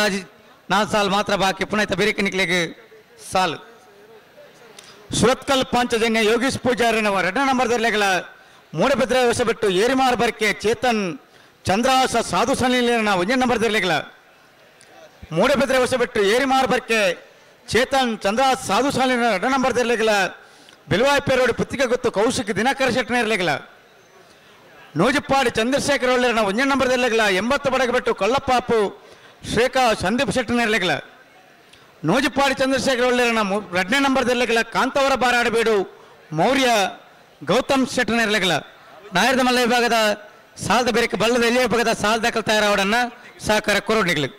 4 ಸಾಲು ಮಾತ್ರ ಬಾಕಿ ಪುನಃ ಬೇರೆಕ್ಕೆ ನಿಕ್ಲೆಗೆ ಸಾಲು. ಸುರತ್ಕಲ್ ಪಾಂಚಜನ್ಯ ಯೋಗೀಶ್ ಪೂಜಾರಿನವ 2 ನಂಬರ್ದಲ್ಲಿಗಳ ಮೂಡಬಿದ್ರೆ ಹೊಸಬೆಟ್ಟು ಏರಿಮಾರ್ ಬರ್ಕೆ ಚೇತನ್ ಚಂದ್ರಹಾಸ ಸಾಧು ಸನಿಲಿನ 1 ನಂಬರ್ದಲ್ಲಿಗಳ ಮೂಡಬಿದ್ರೆ ಹೊಸಬೆಟ್ಟು ಏರಿಮಾರ್ ಬರ್ಕೆ ಚೇತನ್ ಚಂದ್ರಹಾಸ ಸಾಧು ಸಾಲಿನ 2 ನಂಬರ್ದಲ್ಲಿಗಳ ಬಿಲ್ವಾಯ್ ಪೇರೋಡು ಪುತ್ತಿಗೆ ಗೊತ್ತು ಕೌಶಿಕ್ ದಿನಕರ ಶೆಟ್ಟನ ನೂಜಿಪ್ಪಾಡಿ ಚಂದ್ರಶೇಖರ ಒಳ್ಳೆಯನ 1 ನಂಬರ್ದಲ್ಲಿಗಳ 80 ಬಡಗಬೆಟ್ಟು ಕಳ್ಳಪ್ಪಾಪು ಶ್ರೇಖಾ ಸಂದೀಪ್ ಶೆಟ್ಟನ ನೂಜಿಪ್ಪಾಡಿ ಚಂದ್ರಶೇಖರ ಒಳ್ಳೆಯನ 2ನೇ ನಂಬರ್ದಲ್ಲಿಗಳ ಕಾಂತವರ ಬಾರಾಡಬೇಡು ಮೌರ್ಯ ಗೌತಮ್ ಶೆಟ್ಟನ ನಾಯರದ ಮಲ್ಲ ವಿಭಾಗದ ಸಾಲದ ಬೇರೆ ಬಲ್ಲದ ಎಲ್ಲಿ ವಿಭಾಗದ ಸಾಲ ದಾಖಲು ತಯಾರಾವಡನ್ನ ಸಹಕಾರ ಕೊರೋಡಿಗಳು.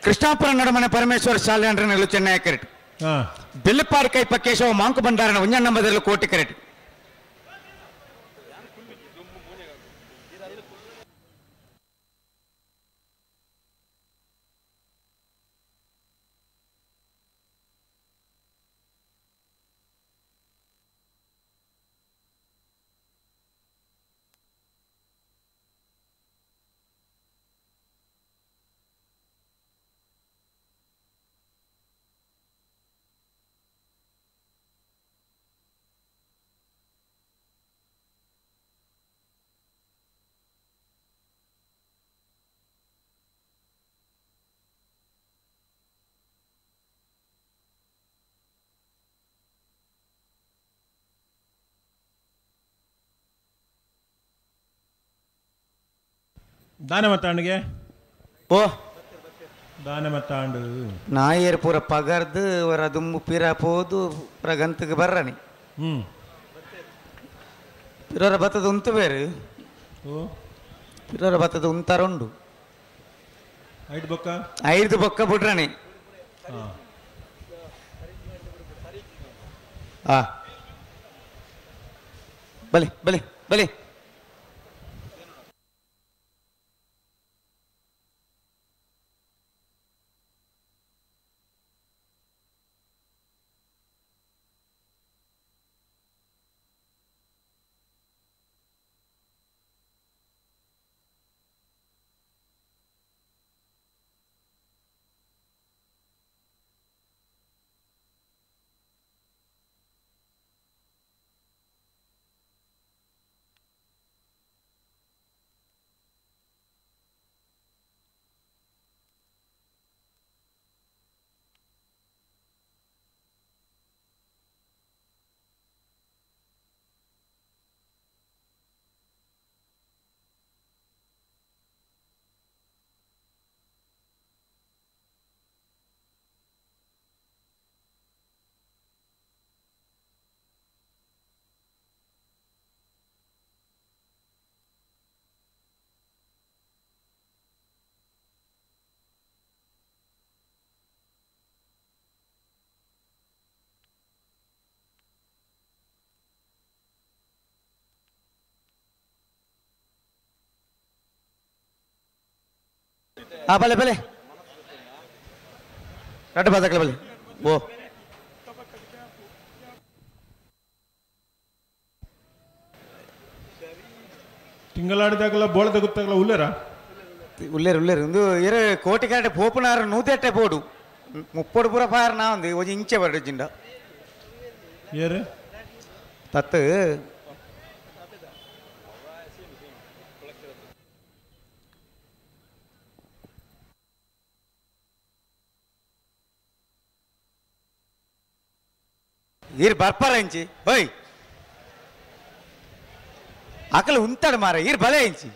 ಕೃಷ್ಣಾಪುರ ನಡುಮನೆ ಪರಮೇಶ್ವರ ಶಾಲೆ ಅಂಡ್ರನಲ್ಲೂ ಚೆನ್ನೈ ಕರೆಟ್ ಬಿಲ್ಲಪಾಡಿ ಕೈಪ ಕೇಶವ ಮಾಂಕು ಭಂಡಾರನ ಒಂಜ ನಂಬದಲ್ಲೂ ಕೋಟಿ ಕರೆಟ್. ದಾನ ಮತ್ತಾಂಡಿಗೆ ಓ ದಾನ ಮತ್ತಾಂಡು ನಾಯರ್ ಪೂರ ಪಗರ್ದು ಅವರ ದುಂಬು ಪಿರ ಪೋದು ಪೂರ ಗಂತಗೆ ಬರ್ರನಿ. ಪಿರರ ಭತ್ತದ ಉಂತು ಬೇರೆ ಓ ಪಿರರ ಭತ್ತದ ಉಂತಾರ ಉಂಡು ಐದು ಬೊಕ್ಕ 5 ಬೊಕ್ಕ ಬಿಡ್ರನಿ. ಆ ಬಲಿ ಬಲಿ ಬಲಿ ಆ ಬಲೆ ಬಲೆ ರಡ್ಡು ಬಾದಕಲ ಬಲೆ ಓ ತಿಂಗಳಾಡಿದಾಗಲ ಬೋಳದ ಗೊತ್ತಾಗಲ ಉಲ್ಲೇರ ಉಲ್ಲೇರು ಉಲ್ಲೇರು ಒಂದು ಇರು ಕೋಟಿ ಕ್ಯಾರೆಟ್ ಪೋಪುನಾರು 108 ಪೋಡು 30 ಪೂರ ಪಾರ್ ನಾ ಒಂದು ಒಂಜಿ ಇಂಚೆ ಬರಡು ಜಿಂಡ ಏರು ತತ್ತು ಈರ್ ಬರ್ಪರ ಇಂಚಿ ಓಯ್ ಅಕಲು ಉಂತಾಡು ಮಾರ ಈರ್ ಬಲೆ ಇಂಚಿ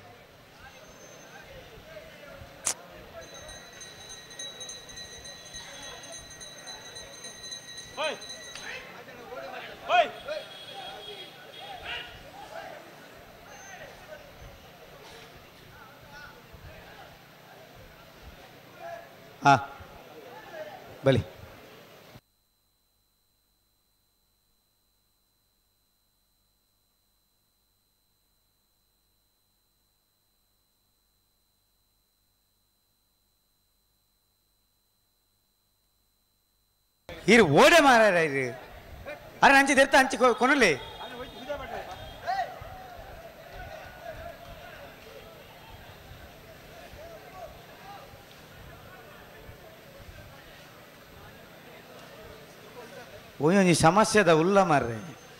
ಹಾ ಬಲಿ ಇರು ಓಡೆ ಮಾರಾರ ಇರು ಅರೆ ಅಂಚೆ ದೆರ್ತ ಅಂಚೆ ಕೊನಲಿ ಒಂಜಿ ಸಮಸ್ಯೆದ ಉಲ್ಲ ಮಾರ್ರೆ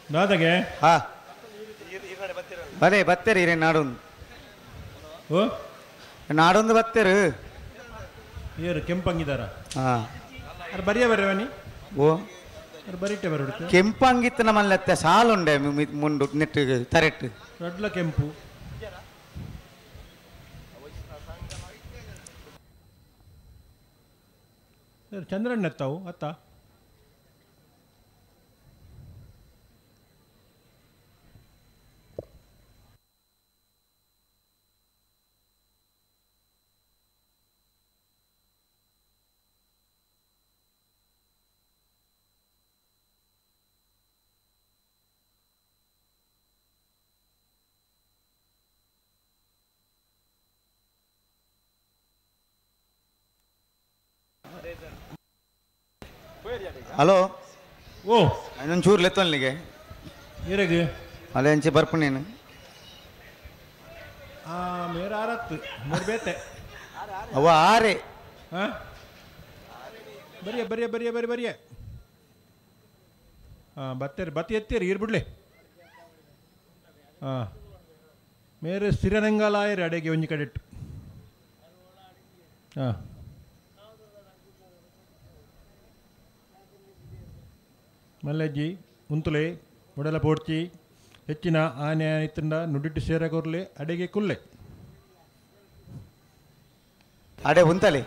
ದಾದಾಗೆ ಹಾ ಬಲೆ ಬತ್ತೇರಿ ಇರೇ ನಾಡೊಂದು ಓ ನಾಡೊಂದು ಬತ್ತೇರು ಏರು ಕೆಂಪಂಗಿದಾರ ಹಾ ಅರೆ ಬರಿಯ ಬರ್ರವನಿ ಓ ಅರೆ ಬರಿಟೆ ಬರೋಡು ಕೆಂಪಂಗಿತ್ತು ನಮ್ಮಲ್ಲತ್ತೆ ಸಾಲುಂಡೆ ಮುಂಡು ನೆಟ್ಟು ತರೆಟ್ಟು ರಡ್ಲ ಕೆಂಪು ಚಂದ್ರಣ್ಣ ಎತ್ತಾವು ಅತ್ತ ಹಲೋ ಓ ಇನ್ನೊಂದು ಲೆತ್ತೊನ್ಲಿಗೆ ಏರಾಗೆ ಅಲ್ಲೇ ಅಂಚೆ ಬರ್ಪು ನೀನು ಆ ಮೇರ ಆರತ್ತು ಮೇರೆ ಬೇತೆ ಅವ ಆರೆ ಹಾಂ ಬರಿಯ ಬರಿಯ ಬರಿಯ ಬರಿ ಬರಿಯ ಹಾಂ ಬತ್ತೇರಿ ಬತ್ತಿ ಎತ್ತೀರಿ ಈರ್ ಬಿಡ್ಲಿ ಹಾಂ ಮೇರೆ ಸ್ಥಿರರಂಗಾಲಾಯರಿ ಅಡೆಗೆ ಒಂಜಿ ಕಡೆಟ್ಟು ಹಾಂ ಮಲ್ಲಜ್ಜಿ ಉಂತುಲೆ ಉಡಲ ಪೋಡ್ಚಿ ಹೆಚ್ಚಿನ ಆನೆ ಇತ್ತಂಡ ನುಡಿಟ್ಟು ಸೇರಕೊರ್ಲೆ ಅಡೆಗೆ ಕುಲ್ಲೆ ಅಡೆ ಉಂತಲೆ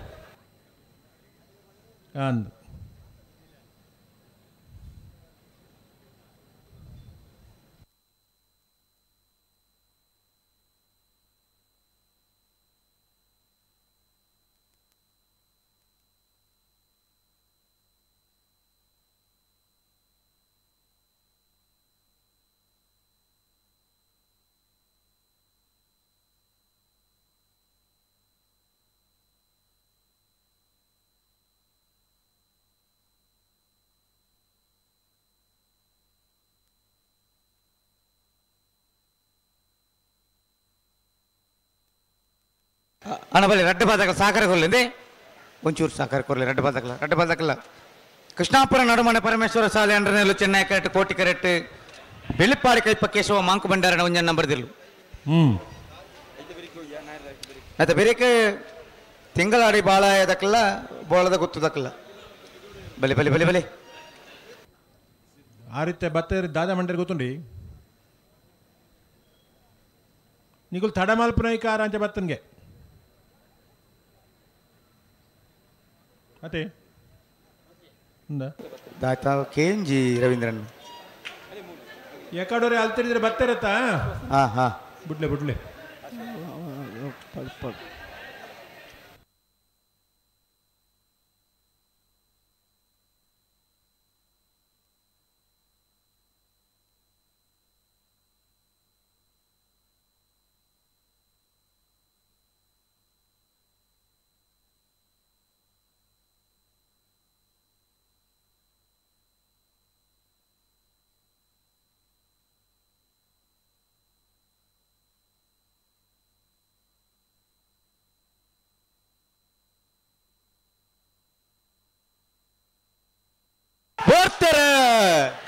ಅಂದು ಅಣ್ಣ ಬಲ್ಲಿ ರಡ್ಡ ಬಾದಕಲ ಸಾಕರ ಕೊರ್ಲಿಂದೆ ಒಂಚೂರು ಸಾಕರ ಕೊರ್ಲಿ ರಡ್ಡ ಬಾದಕಲ ರಡ್ಡ ಬಾದಕಲ ಕೃಷ್ಣಾಪುರ ನಡುಮನೆ ಪರಮೇಶ್ವರ ಶಾಲೆ ಅಂಡ್ರನೆಲ್ಲು Chennai correct Koti correct ಬೆಳಿಪಾಡಿ ಕೈಪ Keshava Monk ಭಂಡಾರಣ ಒಂಜನ್ number Dillu ಮತ್ತೆ ಬೇರೆಕೆ ತಿಂಗಳಾಡಿ ಬಾಳ ಎದಕ್ಕಲ್ಲ ಬೋಳದ ಗೊತ್ತದಕ್ಕಲ್ಲ ಬಲಿ ಬಲಿ ಬಲಿ ಬಲಿ ಆ ರೀತಿ ಬತ್ತ ದಾದಾ ಮಂಡರಿ ಗೊತ್ತುಂಡಿ ನಿಗುಲ್ ತಡ ಮಲ್ಪುನ ಈ ಕಾರ ಅಂಚೆ ಬತ್ತನ್ಗೆ ಅದೇ ದಾತಾ ಕೇಂಜಿ ರವೀಂದ್ರನ್ ಎಕಡೋರೆ ಅಲ್ತಿರಿದ್ರೆ ಬತ್ತಿರತ್ತಾ ಹಾ ಹಾ ಬಿಡ್ಲೆ ಬಿಡ್ಲೆ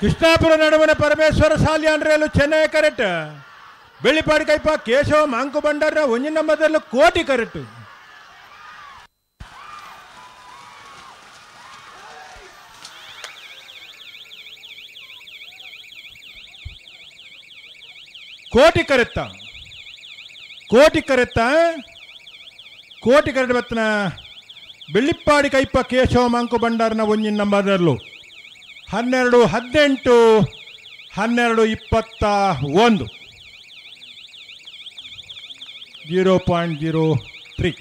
ಕೃಷ್ಣಾಪುರ ನಡುವನ ಪರಮೇಶ್ವರ ಸಾಲ್ಯಾನ್ರೇಲು ಚೆನ್ನೈ ಕರೆಕ್ಟ್ ಬೆಳ್ಳಿಪಾಡಿ ಕೈಪ ಕೇಶವ ಮಾಂಕು ಭಂಡಾರ ಒಂಜಿನ ನಂಬದಲ್ಲೂ ಕೋಟಿ ಕರೆಕ್ಟ್. ಕೋಟಿ ಕರೆತ್ತ ಕೋಟಿ ಕರೆತ್ತ ಕೋಟಿ ಕರೆಡು ಬತ್ತನ ಬೆಳ್ಳಿಪ್ಪಾಡಿ ಕೈಪ ಕೇಶವ ಮಂಕು ಭಂಡಾರನ ಒಂಜಿನ ನಂಬರ್ಲು 12 18 12 21 0.03.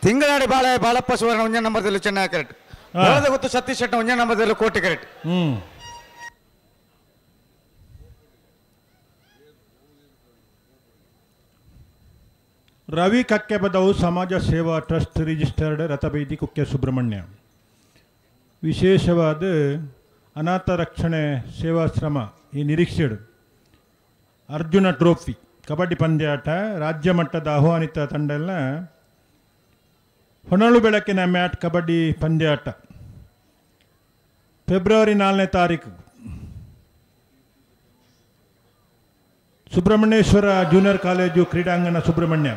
ತಿಂಗಳಾಡಿ ಬಾಳೆ ಬಾಳಪ್ಪ ಸುವರ್ಣ ಒಂಜೇ ನಂಬರ್ದಲ್ಲಿ ಚೆನ್ನಾಗಿ ಕರೆಕ್ಟ್. ಗೊತ್ತು ಸತೀಶ್ ಶೆಟ್ಟ ಒಂಜೇ ನಂಬರ್ದಲ್ಲಿ ಕೋಟಿ ಕರೆಕ್ಟ್. ರವಿ ಕಕ್ಕೆಬದವು ಸಮಾಜ ಸೇವಾ ಟ್ರಸ್ಟ್ ರಿಜಿಸ್ಟರ್ಡ್ ರಥಬೈದಿ ಕುಕ್ಕೆ ಸುಬ್ರಹ್ಮಣ್ಯ. ವಿಶೇಷವಾದ ಅನಾಥ ರಕ್ಷಣೆ ಸೇವಾಶ್ರಮ ಈ ನಿರೀಕ್ಷೆಡು ಅರ್ಜುನ ಟ್ರೋಫಿ ಕಬಡ್ಡಿ ಪಂದ್ಯಾಟ ರಾಜ್ಯ ಮಟ್ಟದ ಆಹ್ವಾನಿತ ತಂಡ ಎಲ್ಲ ಹೊನಲು ಬೆಳಕಿನ ಮ್ಯಾಟ್ ಕಬಡ್ಡಿ ಪಂದ್ಯಾಟ ಫೆಬ್ರವರಿ 4ನೇ ತಾರೀಕು ಸುಬ್ರಹ್ಮಣ್ಯೇಶ್ವರ ಜೂನಿಯರ್ ಕಾಲೇಜು ಕ್ರೀಡಾಂಗಣ ಸುಬ್ರಹ್ಮಣ್ಯ.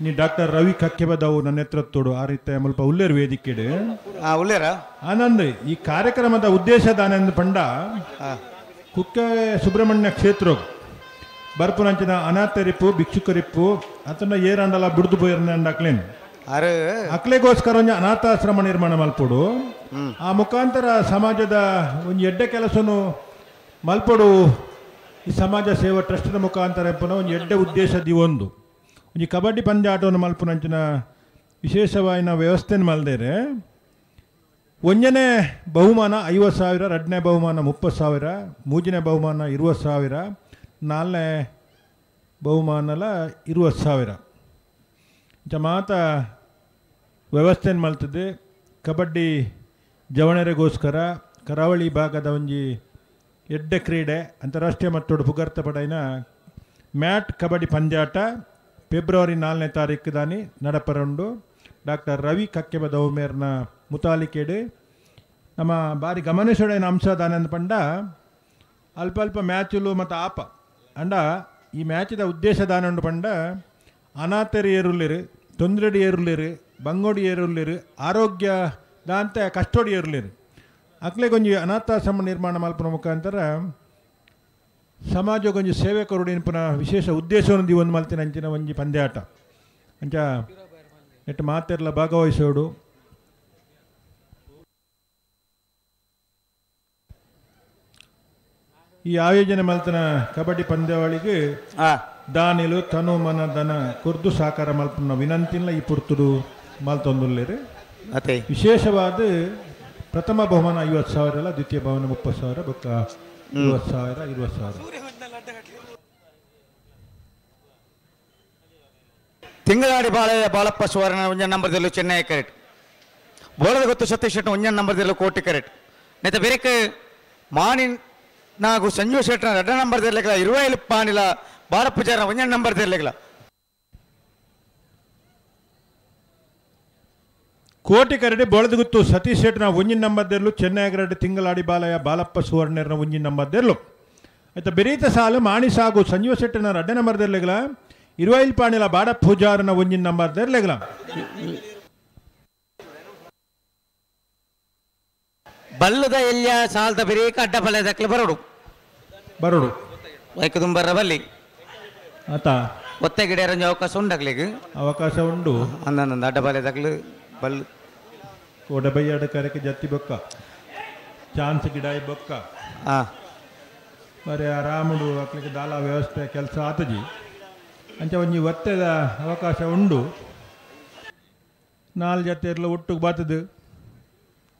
ನೀ ಡಾಕ್ಟರ್ ರವಿ ಕಕ್ಕೆಬದವು ನನ್ನ ನೇತೃತ್ವಡು ಆ ರೀತಿ ಮುಲ್ಪ ಉಲ್ಲೇರು ವೇದಿಕೆಡು ಉಲ್ಲೇರ ಆನಂದ್. ಈ ಕಾರ್ಯಕ್ರಮದ ಉದ್ದೇಶದ ಆನಂದ್ ಪಂಡ ಕುಕ್ಕೆ ಸುಬ್ರಹ್ಮಣ್ಯ ಕ್ಷೇತ್ರ ಬರ್ಪುನಂಚಿನ ಅನಾಥರಿಪ್ಪು ಭಿಕ್ಷುಕರಿಪ್ಪು ಅದನ್ನ ಏರಂಡಲ ಬಿಡ್ದು ಪೋಯಿರ್ನ ಅಕ್ಲೆಗೋಸ್ಕರ ಒಂಜಿ ಅನಾಥಾಶ್ರಮ ನಿರ್ಮಾಣ ಮಲ್ಪೊಡು, ಆ ಮುಖಾಂತರ ಸಮಾಜದ ಒಂಜಿ ಎಡ್ಡೆ ಕೆಲಸನು ಮಲ್ಪೊಡು. ಈ ಸಮಾಜ ಸೇವಾ ಟ್ರಸ್ಟ್ನ ಮುಖಾಂತರ ಒಂಜಿ ಎಡ್ಡೆ ಉದ್ದೇಶ ಒಂದು ಒಂಜಿ ಕಬಡ್ಡಿ ಪಂದ್ಯಾಟವನ್ನು ಮಲ್ಪುನಂಚಿನ ವಿಶೇಷವಾಯಿನ ವ್ಯವಸ್ಥೆನ ಮಲ್ದೇರೆ. ಒಂಜನೇ ಬಹುಮಾನ 50,000, ಎರಡನೇ ಬಹುಮಾನ 30,000, ಮೂರನೇ ಬಹುಮಾನ 20,000, ನಾಲ್ಕನೇ ಬಹುಮಾನಲ 20,000. ಇಂಚ ಮಾತ ವ್ಯವಸ್ಥೆನ ಮಲ್ತದೆ ಕಬಡ್ಡಿ ಜವಣರಿಗೋಸ್ಕರ ಕರಾವಳಿ ಭಾಗದ ಒಂಜಿ ಎಡ್ಡೆ ಕ್ರೀಡೆ ಅಂತಾರಾಷ್ಟ್ರೀಯ ಮಟ್ಟದ ಪುಗರ್ತ ಪಡೆಯಿನ ಮ್ಯಾಟ್ ಕಬಡ್ಡಿ ಪಂದ್ಯಾಟ ಫೆಬ್ರವರಿ 4ನೇ ತಾರೀಕು ದಾನಿ ನಡಪರುಂಡು. ಡಾಕ್ಟರ್ ರವಿ ಕಕ್ಕೆಬದೌಮೇರ್ನ ಮುತಾಲಿಕೆಡು ನಮ್ಮ ಬಾರಿ ಗಮನಿಸೋಡೈನ ಅಂಶ ದಾನಂದ ಪಂಡ ಅಲ್ಪ ಅಲ್ಪ ಮ್ಯಾಚುಲು ಮತ್ತು ಆಪ ಅಂಡ ಈ ಮ್ಯಾಚಿದ ಉದ್ದೇಶ ದಾನಂಡು ಪಂಡ ಅನಾಥರು ಏರುಲ್ಲಿರು, ತೊಂದರೆಡಿ ಏರುಲ್ಲಿರು, ಬಂಗೋಡಿ ಏರುಲ್ಲಿರು, ಆರೋಗ್ಯ ದಾಂತೆ ಕಷ್ಟೋಡಿ ಏರುಲ್ಲಿರು ಅಕ್ಲೆಗೊಂಜಿ ಅನಾಥಾಶ್ರಮ ನಿರ್ಮಾಣ ಮಲ್ಪುನ ಮುಖಾಂತರ ಸಮಾಜಕ್ಕೊಂಜಿ ಸೇವೆ ಕೊರಡಿನ ವಿಶೇಷ ಉದ್ದೇಶವನ್ನು ಒಂದು ಮಲ್ತಿನ ಅಂಚಿನ ಒಂಜಿ ಪಂದ್ಯಾಟ ಅಂಚ ನೆಟ್ಟು ಮಾತೆರ್ಲ ಭಾಗವಹಿಸೋಡು. ಈ ಆಯೋಜನೆ ಮಲ್ತನ ಕಬಡ್ಡಿ ಪಂದ್ಯಾವಳಿಗೆ ದಾನಿಲು ತನು ಮನ ದನ ಕುರ್ದು ಸಾಕಾರ ಮಲ್ಪನ ವಿನಂತಿನ ಈ ಪುರ್ತುಡು ಮಲ್ತೊಂದುಲ್ಲೇರು. ವಿಶೇಷವಾದ ಪ್ರಥಮ ಬಹುಮಾನ 50,000 ಅಲ್ಲ, ದ್ವಿತೀಯ ಬಹುಮಾನ 30,000, ಬೊಕ್ಕ 20,000 20,000. ತಿಂಗಳಾಡಿ ಬಾಳೆ ಬಾಳಪ್ಪ ಸುವರ್ಣ ಒಂಜ ನಂಬರ್ದಲ್ಲೂ ಚೆನ್ನೈ ಕರೆಕ್ಟ್. ಬೋಳದ ಗೊತ್ತು ಸತೀಶ್ ಶೆಟ್ಟ ಒಂಜ ನಂಬರ್ದಲ್ಲೂ ಕೋಟಿ ಕರೆಕ್ಟ್. ನೆತ್ತ ಬೇರೆ ಮಾನಿ ನಾಗು ಸಂಜೀವ್ ಶೆಟ್ಟನ ಎರಡ ನಂಬರ್ ತೆರಲಿಲ್ಲ, ಇರುವೈಲು ಪಾನಿಲ ಬಾಳಪ್ಪ ಜನ ಒಂಜ ನಂಬರ್ ತೆರಲಿಲ್ಲ. ಕೋಟಿ ಕರಡಿ ಬೋಳದಗುತ್ತು ಸತೀಶ್ ಶೆಟ್ಟನ ಒಂಜಿನ ನಂಬರ್ ದೇರ್ಲು, ಚೆನ್ನೈ ಕರಡಿ ತಿಂಗಳಾಡಿ ಬಾಲಯ್ಯ ಬಾಲಪ್ಪ ಸುವರ್ಣರ್ನ ಒಂಜಿನ ನಂಬರ್ ದೇರ್ಲು. ಆಯ್ತಾ ಬೆರೀತ ಸಾಲು ಮಾಣಿ ಸಾಗು ಸಂಜೀವ ಶೆಟ್ಟನ ಎರಡನೇ ನಂಬರ್ ದೇರ್ಲಿಗಲ, ಇರುವೈಲ್ ಪಾಣಿಲ ಬಾಡ ಪೂಜಾರನ ಒಂಜಿನ ನಂಬರ್ ದೇರ್ಲಿಗಲ. ಬಲ್ಲದ ಎಲ್ಲಿಯ ಸಾಲದ ಬೆರೀಕ ಅಡ್ಡ ಬಲ್ಲದಕ್ಲೆ ಬರೋಡು ಬರೋಡು ವೈಕದುಂಬರ ಬಲ್ಲಿ ಆತ ಒತ್ತೆ ಗಿಡ ಅವಕಾಶ ಉಂಡಾಗ್ಲಿಗೆ ಅವಕಾಶ ಉಂಡು ಅಂದ ಅಡ್ಡ ಬಲ್ಲದಕ್ಲು ಬಲ್ ಕೋಡಬಯ್ಯಾಡ ಕರಕ್ಕೆ ಜತ್ತಿ ಬೊಕ್ಕ ಚಾನ್ಸ್ ಗಿಡಾಯಿ ಬೊಕ್ಕ ಬರೀ ಆರಾಮುಡು ಅಕ್ಲಿಗೆ ದಾಲ ವ್ಯವಸ್ಥೆ ಕೆಲಸ ಆತಜಿ ಅಂಚ ಒಂಜಿ ಒತ್ತೆದ ಅವಕಾಶ ಉಂಡು. ನಾಲ್ ಜತೆ ಇರ್ಲ ಒಟ್ಟುಗೆ ಬಾತದು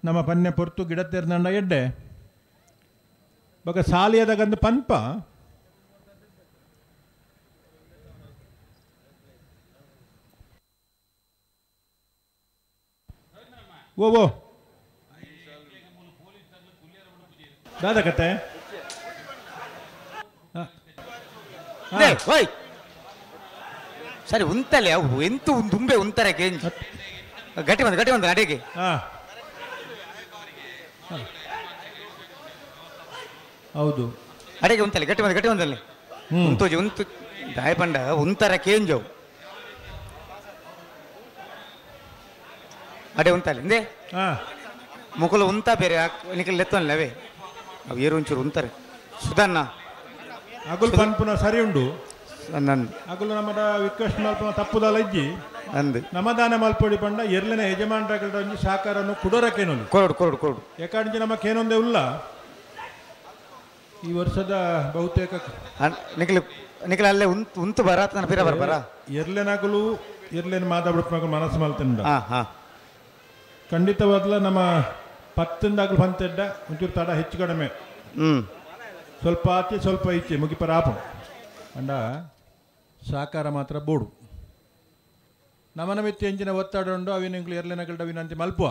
ನಮ್ಮ ಪನ್ನೆ ಪೊರ್ತು ಗಿಡ ತೆರ್ನಂಡ ಎಡ್ಡೆ ಬೊಕ್ಕ ಸಾಲಿಯದಾಗಂದು ಪನ್ಪ ಓ ಓ ದಾದ ಕತೆ ಓಯ್ ಸರಿ ಉಂತಲೆ ಅವು ಎಂತು ತುಂಬೆ ಉಂತಾರೆ ಕೇಂಜಿ ಗಟ್ಟಿ ಬಂದು ಗಟ್ಟಿ ಬಂದು ಅಡಿಗೆ ಹೌದು ಅಡಿಗೆ ಉಂತಲೆ ಗಟ್ಟಿ ಬಂದು ಗಟ್ಟಿ ಬಂದಲ್ಲಿ ಉಂತೋಜಿ ಉಂತು ದಾಯಪಂಡ ಉಂತರ ಕೇಂಜವು ಅಡೆ ಉಂತಲೆ ಇಂದೇ ಮುಕುಲ ಉಂತ ಬೇರೆ ನಿಖಲ್ ಲೆತ್ತೊನ್ಲೆ ಅವೇ ಅವು ಏರು ಒಂಚೂರು ಉಂತಾರೆ ಸುಧನ್ನ ಅಗುಲ್ ಪನ್ಪುನ ಸರಿ ಉಂಡು ನಂದು ಅಗುಲು ನಮ್ಮದ ರಿಕ್ವೆಸ್ಟ್ ಮಲ್ಪುನ ತಪ್ಪುದಲ್ಲ ಇಜ್ಜಿ ನಂದು ನಮದಾನ ಮಲ್ಪೊಡಿ ಪಂಡ ಎರ್ಲೆನ ಯಜಮಾನರಾಗಲ್ಡ ಒಂಜಿ ಸಾಕಾರನ್ನು ಕುಡೋರಕೇನೊಂದು ಕೊರಡು ಕೊರಡು ಕೊರಡು ಯಾಕಂದ್ರೆ ನಮ್ಮ ಕೇನೊಂದೇ ಉಲ್ಲ ಈ ವರ್ಷದ ಬಹುತೇಕ ನಿಖಲ್ ನಿಖಲ್ ಅಲ್ಲೇ ಉಂತು ಉಂತು ಬರ ನನ್ನ ಪಿರ ಬರ ಬರ ಎರ್ಲೆನಾಗಲು ಎರ್ಲೆನ ಮಾತಾಡ್ಬಿಟ್ಟು ಮನಸ್ಸು ಮಲ್ತಂಡ ಹಾಂ ಹಾಂ ಖಂಡಿತವಾಗ್ಲ ನಮ್ಮ ಪತ್ತಿಂದಾಗಲು ಪಂತೆಡ್ಡ ಒಂಚೂರು ತಡ ಹೆಚ್ಚು ಕಡಿಮೆ ಸ್ವಲ್ಪ ಆಚೆ ಸ್ವಲ್ಪ ಈಚೆ ಮುಗಿಪರ ಆಪ ಅಂಡ ಸಾಕಾರ ಮಾತ್ರ ಬೋಡು ನಮನ ಮಿತ್ತಿ ಎಂಜಿನ ಒತ್ತಡ ಉಂಡು ಅವಿನಂಗ್ಲು ಎರ್ಲೆನಗಲ್ಡ ವಿನಂತಿ ಮಲ್ಪುವ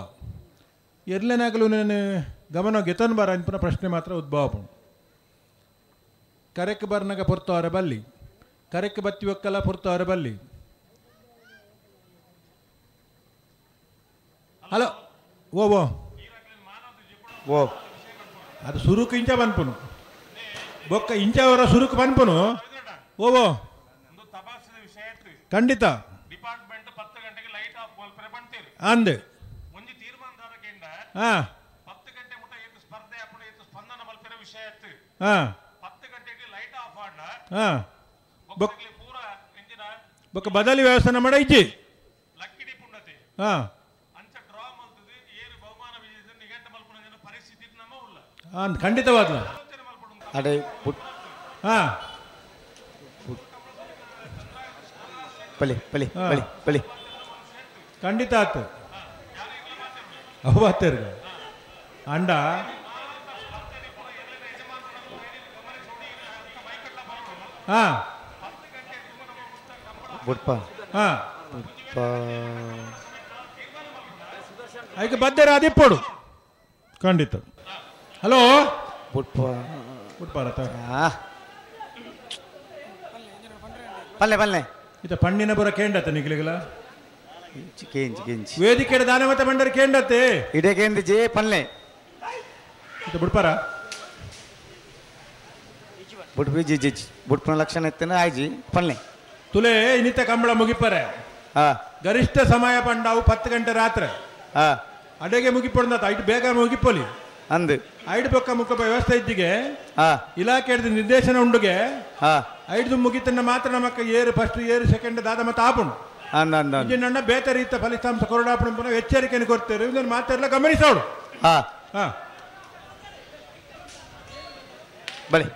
ಎರ್ಲೆನಾಗಲು ನಾನು ಗಮನ ಗೆತನ್ ಬಾರ ಅನ್ಪುನ ಪ್ರಶ್ನೆ ಮಾತ್ರ ಉದ್ಭವ ಕರೆಕ್ ಬರ್ನಗ ಪೊರ್ತವರ ಬಲ್ಲಿ ಕರೆಕ್ ಬತ್ತಿ ಒಕ್ಕಲ ಪೊರ್ತವರ ಬಲ್ಲಿ ಹಲೋ ಓ ಓ ಓ ಅದು ಸುರುಕು ಇಂಚ ಬನ್ಪುನು ಬೊಕ್ಕ ಇಂಚ ಅವರ ಸುರುಕು ಬನ್ಪುನು ಓ ಓ ಖಂಡಿತ ಅಂದೆ ಹಾಂ ಹಾಂ ಹಾಂ ಬೊಕ್ಕ ಬದಲಿ ವ್ಯವಸ್ಥೆ ಮಾಡ ಇಜ್ಜಿ ಹಾಂ ಹಾಂ ಖಂಡಿತವಾದ ಅಡೆ ಹಾಂ ಪಲಿ ಪಲಿ ಪಲಿ ಪಲಿ ಖಂಡಿತ ಆತು ಅವು ಅಂಡ ಹಾಂ ಬುಡ್ಪ ಹಾಂ ಬುಡ್ಪ ಅದಕ್ಕೆ ಬದ್ದರ ಅದಿಪ್ಪೋಡು ಖಂಡಿತ ಹಲೋ ಬುಡ್ಪ ಬುಡ್ಪಾರತ ಪಲ್ಲೆ ಪಲ್ಲೆ ಇತ ಪಣ್ಣಿನ ಬುರ ಕೇಂಡತ್ತೆ ನಿಗ್ಲಿಗಲ ಕೇಂಜಿ ಕೇಂಜಿ ವೇದಿಕೆ ದಾನ ಮತ್ತೆ ಬಂಡರ್ ಕೇಂಡತ್ತೆ ಇಡೇ ಕೇಂದ್ರ ಜೇ ಪಲ್ಲೆ ಇತ ಬುಡ್ಪಾರ ಬುಡ್ಪಿ ಜಿ ಜಿ ಬುಡ್ಪನ ಲಕ್ಷಣ ಎತ್ತನ ಆಯ್ಜಿ ಪಲ್ಲೆ ತುಲೆ ಇನ್ನಿತ ಕಂಬಳ ಮುಗಿಪರೆ ಗರಿಷ್ಠ ಸಮಯ ಪಂಡಾವು 10 ಗಂಟೆ ರಾತ್ರಿ ಅಡೆಗೆ ಮುಗಿಪೊಂಡ ಐಟ್ ಬೇಗ ಮುಗಿಪೊಲಿ ಅಂದು ಐಡ್ ಬೊಕ್ಕ ಮುಖ ವ್ಯವಸ್ಥೆ ಇದ್ದಿಗೆ ಇಲಾಖೆ ನಿರ್ದೇಶನ ಉಂಡುಗೆ ಐದು ಮುಗಿತನ್ನ ಮಾತ್ರ ನಮಕ್ ಏರು ಫಸ್ಟ್ ಏರು ಸೆಕೆಂಡ್ ದಾದ ಮತ್ತೆ ಆಪುಂಡು ನನ್ನ ಬೇತ ರೀತ ಫಲಿತಾಂಶ ಕೊರಡಾಪುಣ ಪುನಃ ಎಚ್ಚರಿಕೆಯನ್ನು ಕೊಡ್ತೇವೆ ಇದನ್ನು ಮಾತೆಲ್ಲ ಗಮನಿಸೋಡು ಹಾಂ ಬಲೆ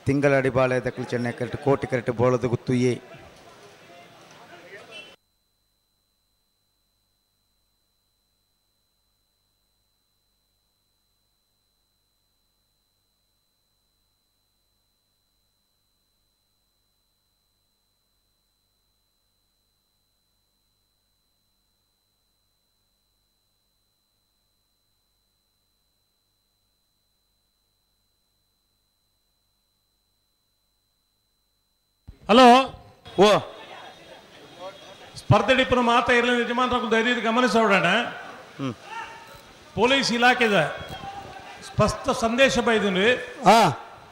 ತಿಂಗಳಡಿ ಬಾಳೆ ದಕ್ಕಲು ಚೆನ್ನೈ ಕರೆಕ್ಟ್ ಕೋಟಿ ಕರೆಕ್ಟ್ ಬೋಳದ ಗುತ್ತು ಎ ಹಲೋ ಓ ಸ್ಪರ್ಧೆ ಡಿಪ್ಪನ ಮಾತಾ ಇರಲಿ ಯಜಮಾನ್ರ ದಯವಿಟ್ಟು ಗಮನಿಸೋಣ. ಪೊಲೀಸ್ ಇಲಾಖೆದ ಸ್ಪಷ್ಟ ಸಂದೇಶ ಬೈದನು,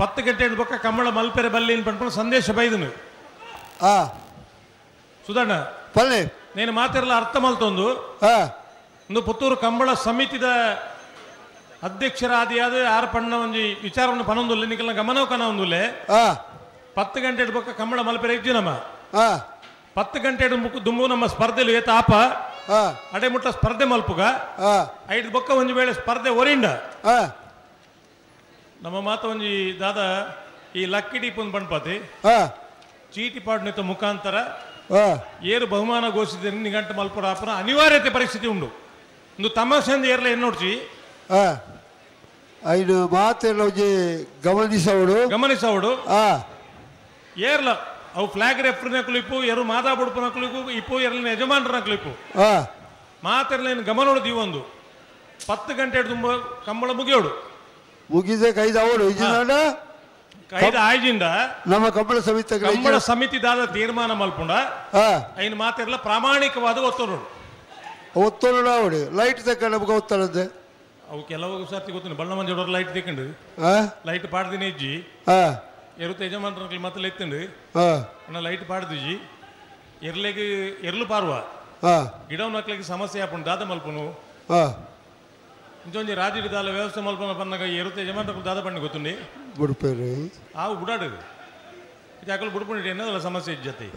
10 ಗಂಟೆ ಬೊಕ್ಕ ಕಂಬಳ ಮಲ್ಪೆರೆ ಬಲ್ಲಿ ಪಂಡ್ಕೊಂಡು ಸಂದೇಶ ಬೈದನು. ಸುಧಣ್ಣ నేను ಮಾತಿರಲ್ಲ ಅರ್ಥ ಮಲ್ತೊಂದು ಒಂದು ಪುತ್ತೂರು ಕಂಬಳ ಸಮಿತಿದ ಅಧ್ಯಕ್ಷರಾದಿಯಾದ ಆರ್ ಪಣ್ಣ ಒಂಜಿ ವಿಚಾರವನ್ನು ಪನೊಂದುಲ್ಲೆ ನಿಕಲ್ನ ಗಮನವು ಕನ ಒಂದುಲ್ಲೆ 10 ಗಂಟೆ ಬೊಕ್ಕ ಕಂಬಳ ಮಲ್ಪೆರೆ ಇಜ್ಜಿ ನಮ್ಮ 10 ಗಂಟೆ ದುಂಬು ನಮ್ಮ ಸ್ಪರ್ಧೆಲು ಏತ ಆಪ ಅಡೆ ಮುಟ್ಟ ಸ್ಪರ್ಧೆ ಮಲ್ಪುಗ ಐದು ಬೊಕ್ಕ ಒಂಜಿ ವೇಳೆ ಸ್ಪರ್ಧೆ ಒರಿಂಡ ನಮ್ಮ ಮಾತ ಒಂಜಿ ದಾದ ಈ ಲಕ್ಕಿ ಡೀಪ್ ಒಂದು ಬಂಡ್ಪಾತಿ ಚೀಟಿ ಪಾಡ್ನಿತ ಮುಖಾಂತರ ಏರು ಬಹುಮಾನ ಘೋಷಿಸಿದ ನಿಗಂಟು ಮಲ್ಪುರ ಆಪನ ಅನಿವಾರ್ಯತೆ ಪರಿಸ್ಥಿತಿ ಉಂಡು ಒಂದು ತಮಾಷೆ ಏರ್ಲ ಏನು ನೋಡ್ಸಿ ಐದು ಮಾತೆಲ್ಲ ಗಮನಿಸವಡು ಗಮನಿಸವಡು ಏರ್ಲ ಅವು ಫ್ಲಾಗ್ ರೆಫ್ರಿನ ಕ್ಲಿಪ್ಪು ಎರು ಮಾದಾ ಬುಡುಪನ ಕ್ಲಿಪ್ಪು ಇಪ್ಪು ಎರಲಿನ ಯಜಮಾನರನ ಕ್ಲಿಪ್ಪು ಮಾತೆರ್ಲೇನು ಗಮನ ದೀವೊಂದು 10 ಗಂಟೆ ತುಂಬ ಕಂಬಳ ಮುಗಿಯೋಡು ಮುಗಿದ ಕೈದವಳು ಕೈದ ಆಯ್ಜಿಂದ ನಮ್ಮ ಕಂಬಳ ಸಮಿತಿ ಕಂಬಳ ಸಮಿತಿದಾದ ತೀರ್ಮಾನ ಮಲ್ಪುಂಡ ಐನು ಮಾತೆರ್ಲ ಪ್ರಾಮಾಣಿಕವಾದ ಒತ್ತೋಡು ಒತ್ತೋಡು ಅವಡು ಲೈಟ್ ತಕ್ಕ ನಮಗೆ ಒತ್ತಡದೆ ಅವು ಕೆಲವು ಸರ್ತಿ ಗೊತ್ತು ಬಣ್ಣ ಮಂಜೋಡವ್ರು ಲೈಟ್ ತಿಕ್ಕೊಂಡು ಲೈಟ್ ಪಾಡ್ದಿನ ಇಜ್ಜಿ ಎರು ಯಜಮಾನ್ರ ಮತ್ತೆ ಎತ್ತಂಡು ಅಣ್ಣ ಲೈಟ್ ಪಾಡ್ದಿಜಿ ಎರ್ಲೆಗ್ ಎರ್ಲು ಪಾರ್ವ ಗಿಡವನಕ್ಲಿಗೆ ಸಮಸ್ಯೆ ಆಪುಂಡು ದಾದ ಮಲ್ಪುನು ಇಂಚೊಂಜಿ ರಾಜಿಡಿ ದಾಲ ವ್ಯವಸ್ಥೆ ಮಲ್ಪನ ಪನ್ನಾಗ ಎರುತ ಯಜಮಾನ್ರ ದಾದ ಪಂಡು ಗೊತ್ತುಂಡಿ ಬುಡ್ಪೇರು ಆವು ಬುಡಾಡು ಇದು ಬುಡ್ಪುಂಡಿ ಏನದಲ್ಲ ಸಮಸ್ಯೆ ಇಜ್ಜತಿ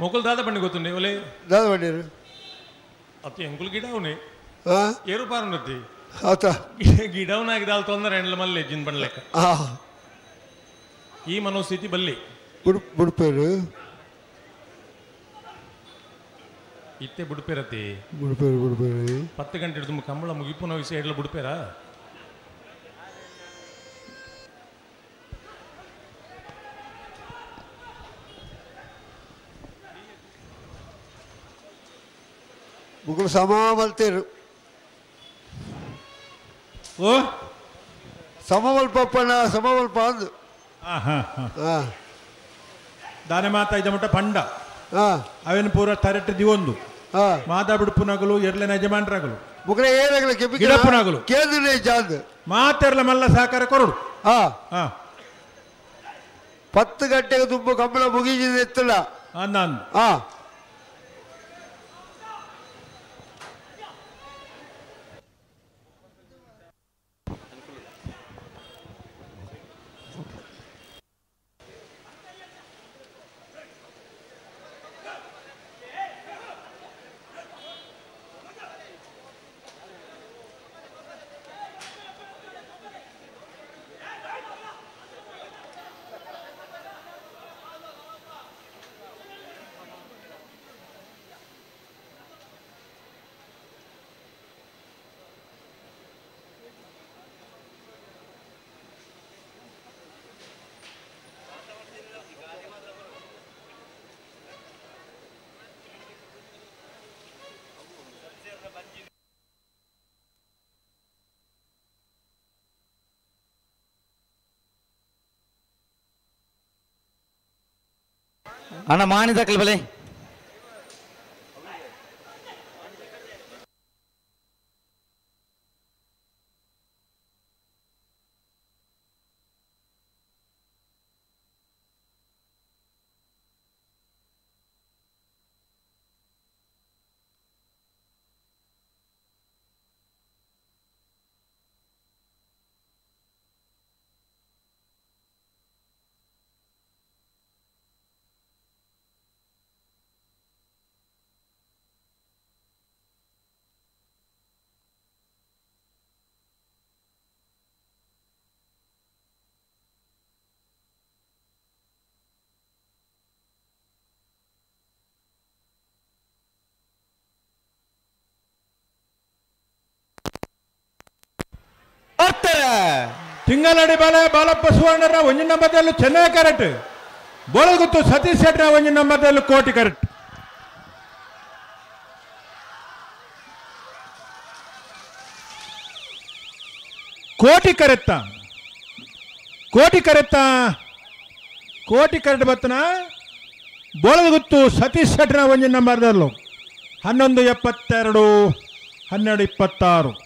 ಮೊಕುಲ್ ದಾದ ಪಂಡು ಗೊತ್ತುಂಡಿ ಒಲೆ ದಾದ ಪಂಡಿರು ಅತ್ತಿ ಎಂಕುಲ್ ಗಿಡ ಅವನಿ ಏರು ಪಾರುಂಡತ್ತಿ ಆತ ಗಿಡವನಾಗಿ ದಾಲ್ ತೊಂದರೆ ಎಂಡ್ಲ ಮಲ್ಲೆ ಜಿನ್ ಪಂಡ್ಲೆಕ್ಕ ಈ ಮನೋಸ್ಥಿತಿ ಬಲ್ಲಿ ಬುಡ್ಪೇರು ಇತ್ತೆ ಬುಡ್ಪೇರತಿ ಬುಡ್ಪೇರು ಬುಡ್ಪೇರು 10 ಗಂಟೆ ತುಂಬ ಕಂಬಳ ಮುಗಿಪುನ ವಿಷಯ ಎಡ್ಲ ಬುಡ್ಪೇರ ಮುಗುಳು ಸಮ ಮಲ್ತೇರು ಓ ಸಮವಲ್ಪಪ್ಪಣ್ಣ ಸಮವಲ್ಪ ಅಂದು ದಾನೆ ಮಾತಾ ಇದ್ದ ಮಟ್ಟ ಪಂಡ ಅವೇನು ಪೂರ ತರಟೆ ದಿವೊಂದು ಮಾತಾ ಬಿಡುಪುನಗಲು ಎರ್ಲೆನ ಯಜಮಾನ್ರಾಗಲು ಮುಗಲ ಏನಾಗಲ ಗಿಡಪ್ಪನಾಗಲು ಕೇಂದ್ರ ಜಾಂದ್ ಮಾತೆರ್ಲ ಮಲ್ಲ ಸಹಕಾರ ಕೊರಡು 10 ಗಂಟೆಗೆ ತುಂಬ ಕಂಬಳ ಮುಗಿಜಿದೆ ಎತ್ತಲ್ಲ ನಾನು ಅಣ್ಣ ಮಾನಿದಕ್ಲು ಬಲೆ ತಿಂಗಳಡಿ ಬಾಲ ಬಾಲಪ್ಪ ಸುವರ್ಣರ ಒಂಜಿ ನಂಬರ್ದಲ್ಲಿ ಚೆನ್ನೈ ಕರೆಕ್ಟ್ ಬೋಳಗುತ್ತು ಸತೀಶ್ ಶೆಟ್ಟರ ಒಂಜಿ ನಂಬರ್ದಲ್ಲಿ ಕೋಟಿ ಕರೆಕ್ಟ್. ಕೋಟಿ ಕರೆತ್ತ ಕೋಟಿ ಕರೆತ್ತ ಕೋಟಿ ಕರೆಕ್ಟ್ ಬತ್ತನ ಬೋಳಗುತ್ತು ಸತೀಶ್ ಶೆಟ್ಟರ ಒಂಜಿ ನಂಬರ್ದಲ್ಲೂ 11:72 12:26.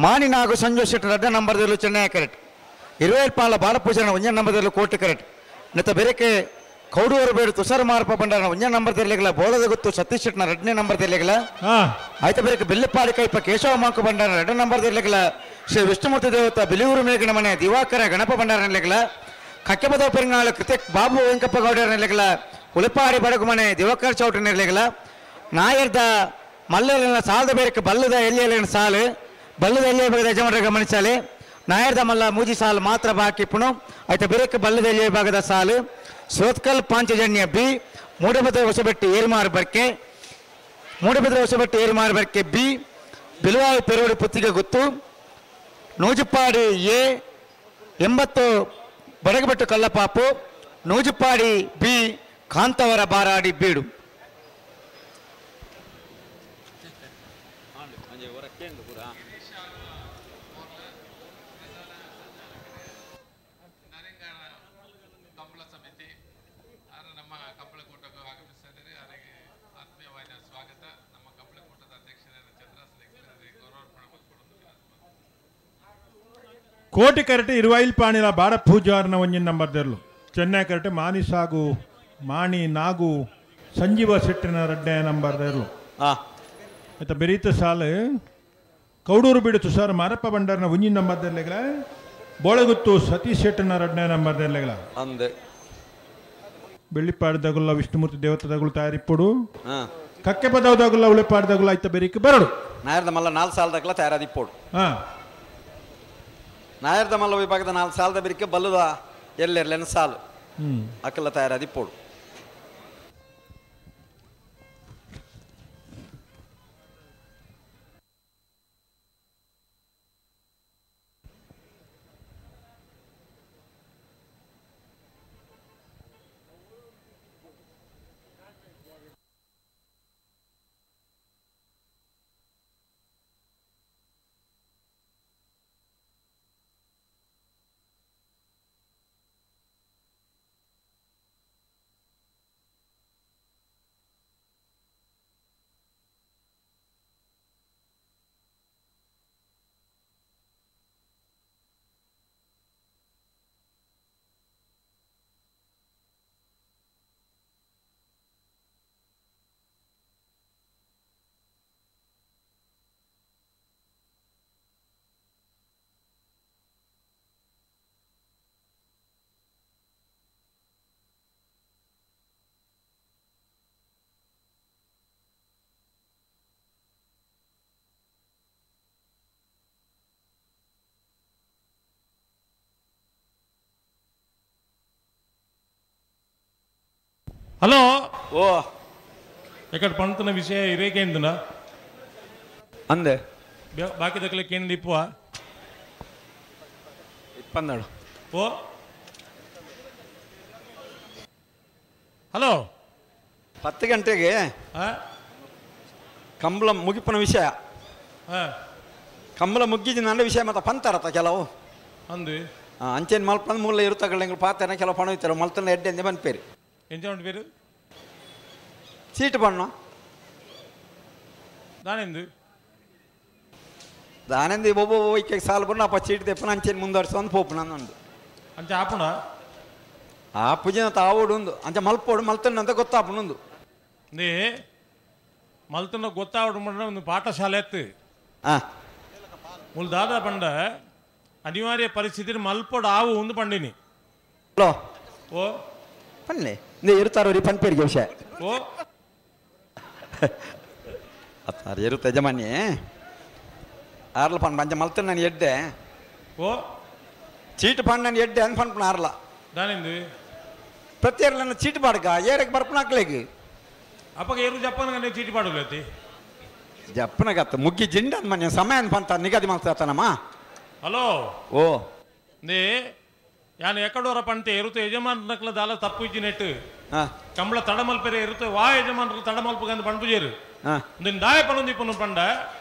ಮಾನಿನಾಗು ಸಂಜು ಶೆಟ್ಟರ್ ಅಡ್ಡ ನಂಬರ್ದಲ್ಲೂ ಚೆನ್ನೈ ಕರೆಕ್ಟ್ ಇರುವೇಲ್ಪಾಲ ಬಾಲಪೂಜನ ಒಂಜ ನಂಬರ್ದಲ್ಲೂ ಕೋಟಿ ಕರೆಕ್ಟ್ ನೆತ್ತ ಬೆರಕೆ ಕೌಡೂರು ಬೇಡು ತುಷಾರ ಮಾರಪ್ಪ ಬಂಡಾರನ ಒಂಜ ನಂಬರ್ ತೆರಲಿಲ್ಲ ಬೋಳದ ಗೊತ್ತು ಸತೀಶ್ ಶೆಟ್ಟನ ಎರಡನೇ ನಂಬರ್ ತೆರಲಿಲ್ಲ ಆಯ್ತ ಬೆರಕೆ ಬೆಲ್ಲಪಾಡಿ ಕೈಪ ಕೇಶವ ಮಾಂಕು ಬಂಡಾರನ ಎರಡನೇ ನಂಬರ್ ತೆರಲಿಲ್ಲ ಶ್ರೀ ವಿಷ್ಣುಮೂರ್ತಿ ದೇವತ ಬಿಲಿಯೂರು ಮೇಘನ ಮನೆ ದಿವಾಕರ ಗಣಪ ಭಂಡಾರ ನೆಲೆಗಳ ಕಕ್ಕೆಪದ ಪೆರಿಂಗಾಳು ಕೃತಿಕ್ ಬಾಬು ವೆಂಕಪ್ಪ ಗೌಡರ ನೆಲೆಗಳ ಉಳಿಪಾಡಿ ಬಡಗು ಮನೆ ದಿವಾಕರ್ ಚೌಟ ನೆಲೆಗಳ ನಾಯರ್ದ ಮಲ್ಲನ ಸಾಲದ ಬೇರಕ್ಕೆ ಬಲ್ಲದ ಎಲ್ಲಿಯಲ್ಲಿನ ಸಾಲು ಬಲ್ಲದ ಎಲ್ಲಿಯ ಭಾಗದ ಯಜಮಾನರ ಗಮನಿಸಾಲೆ ನಾಯರ್ದ ಮಲ್ಲ ಮೂಜಿ ಸಾಲು ಮಾತ್ರ ಬಾಕಿ ಪುಣು ಆಯ್ತ ಬೇರಕ್ಕೆ ಬಲ್ಲದ ಎಲ್ಲಿಯ ಭಾಗದ ಸಾಲು ಸೋತ್ಕಲ್ ಪಾಂಚಜನ್ಯ ಬಿ ಮೂಡಬದ್ರ ಹೊಸಬೆಟ್ಟಿ ಏರ್ಮಾರು ಬರ್ಕೆ ಮೂಡಬಿದ್ರೆ ಹೊಸಬೆಟ್ಟಿ ಏರ್ಮಾರು ಬರ್ಕೆ ಬಿ ಬಿಲುವಾಯಿ ಪೆರೋಡು ಪುತ್ತಿಗೆ ಗುತ್ತು ನೂಜುಪ್ಪಾಡಿ ಎ 80 ಬಡಗಬೆಟ್ಟು ಕಲ್ಲಪಾಪು ನೂಜುಪ್ಪಾಡಿ ಬಿ ಕಾಂತವರ ಬಾರಾಡಿ ಬೀಡು. ಕೋಟಿ ಕರಟೆ ಇರುವೈಲ್ ಪಾಣಿಲ ಬಾರ ಪೂಜಾರನ ಒಂಜಿನ ನಂಬರ್ ದೆರ್ಲು ಚೆನ್ನೈ ಕರಟೆ ಮಾನಿ ಸಾಗು ಮಾಣಿ ನಾಗು ಸಂಜೀವ ಶೆಟ್ಟಿನ ರಡ್ಡೆ ನಂಬರ್ ದೆರ್ಲು ಆಯ್ತಾ ಬೆರೀತ ಸಾಲು ಕೌಡೂರು ಬೀಡು ತುಷಾರ್ ಮಾರಪ್ಪ ಭಂಡಾರನ ಒಂಜಿನ ನಂಬರ್ ದೆರ್ಲೆಗಳ ಬೋಳಗುತ್ತು ಸತೀಶ್ ಶೆಟ್ಟಿನ ರಡ್ಡೆ ನಂಬರ್ ದೆರ್ಲೆಗಳ ಅಂದೆ ಬೆಳ್ಳಿಪಾಡದಗುಲ್ಲ ವಿಷ್ಣುಮೂರ್ತಿ ದೇವತದಗುಳು ತಯಾರಿಪ್ಪುಡು ಕಕ್ಕೆ ಪದವದಗುಲ್ಲ ಉಳಿಪಾಡದಗುಲ್ಲ ಆಯ್ತ ಬೆರೀಕ್ ಬರಡು ನಾಯರ್ದ ಮಲ್ಲ 4 ಸಾಲದಗ್ಲ ತಯಾರಾದಿಪ್ಪೋಡು ನಾಯರ್ದ ಮಲ್ಲ ವಿಭಾಗದ 4 ಸಾಲದ ಬಿರಿಕೆ ಬಲ್ಲದ ಎಲ್ಲೆರ್ಲೆನ ಸಾಲು ಅಕ್ಕಲ್ಲ ತಯಾರಾದಿಪ್ಪೋಡು. ಹಲೋ ಓ ಎಕಡೆ ಪಂತನ ವಿಷಯ ಇರೇಕೇಂದನ ಅಂದೆ ಬಾಕಿ ದಕ್ಕಲೆ ಕೇಂದ್ರ ಇಪ್ಪುವ ಇಪ್ಪಂದಳು ಓ ಹಲೋ 10 ಗಂಟೆಗೆ ಕಂಬಳ ಮುಗಿಪನ ವಿಷಯ ಕಂಬಳ ಮುಗ್ಗಿದ ನನ್ನ ವಿಷಯ ಮತ್ತೆ ಪಂತಾರತ್ತ ಕೆಲವು ಅಂದು ಅಂಚೇನು ಮಲ್ಪಂದು ಮೂಲ ಇರುತ್ತಗಳು ಪಾತನ ಕೆಲವು ಪಣ ಇರ್ತಾರೆ ಮಲ್ತನ ಎಡ್ಡೆ ಅಂದೆ ಬಂದ್ಪೇರಿ ಎಂಚ ಪೇರು ಸೀಟ್ ಬಣ್ಣ ದಾನೆಂದು ದಾನೆಂದು ಒಬ್ಬ ಒಯ್ಕೆ ಸಾಲು ಬಣ್ಣ ಅಪ್ಪ ಚೀಟ್ ತೆಪ್ಪನ ಅಂಚೇನು ಮುಂದುವರ್ಸೊಂದು ಪೋಪು ನಂದು ಅಂಚೆ ಆಪುಣ ಆ ಪೂಜೆನ ತಾವೋಡು ಒಂದು ಅಂಚೆ ಮಲ್ಪೋಡು ಮಲ್ತನ ಅಂತ ಗೊತ್ತಾಪುನೊಂದು ನೇ ಮಲ್ತನ ಗೊತ್ತಾವಡು ಮಂಡ ಒಂದು ಪಾಠಶಾಲೆ ಎತ್ತು ಮುಲ್ ದಾದಾ ಪಂಡ ಅನಿವಾರ್ಯ ಪರಿಸ್ಥಿತಿ ಮಲ್ಪೋಡು ಆವು ಒಂದು ಪಂಡಿನಿ ಹಲೋ ಓ ಪನ್ಲೆ ನೇ ಇರುತ್ತಾರೋ ಪನ್ಪೇರಿಗೆ ವಿಷಯ ಓ ಅತ್ತಾರು ಇರುತ್ತೆ ಯಜಮಾನಿ ಆರ್ಲ ಪನ್ ಪಂಚ ಮಲ್ತನ ನಾನು ಎಡ್ಡೆ ಓ ಚೀಟ್ ಪಂಡ್ ನಾನು ಎಡ್ಡೆ ಅಂತ ಪನ್ಪನ ಆರ್ಲ ದಾನೆಂದು ಪ್ರತಿಯರ್ಲ ನನ್ನ ಚೀಟ್ ಪಾಡ್ಕ ಏರಕ್ಕೆ ಬರ್ಪನ ಹಾಕ್ಲೇಗೆ ಅಪ್ಪಗೆ ಏರು ಜಪ್ಪನ ಚೀಟಿ ಪಾಡೋಗ್ಲತ್ತಿ ಜಪ್ಪನಗತ್ತ ಮುಗ್ಗಿ ಜಿಂಡ ಅಂದ್ ಮನೆ ಸಮಯ ಅಂತ ಪಂತ ನಿಗದಿ ಮಾಡ್ತಾನಮ್ಮ ಹಲೋ ಓ ನೇ ಯಾನು ಎಕ್ಕಡೋರ ಪಂತೆ ಇರುತ್ತೆ ಯಜಮಾನಕ್ಲ ದಾಲ ತಪ್ಪು ಇಜ್ಜಿ ನೆಟ್ಟು ಕಂಬಳ ತಡಮಲ್ಪೆರೆ ಇರುತ್ತೆ ವಾ ಯಜಮಾನರು ತಡಮಲ್ಪಗಂದು ಪಂಪುಜೇರು ನಿನ್ ದಾಯ ಪನೊಂದು ಇಪ್ಪನು ಪಂಡ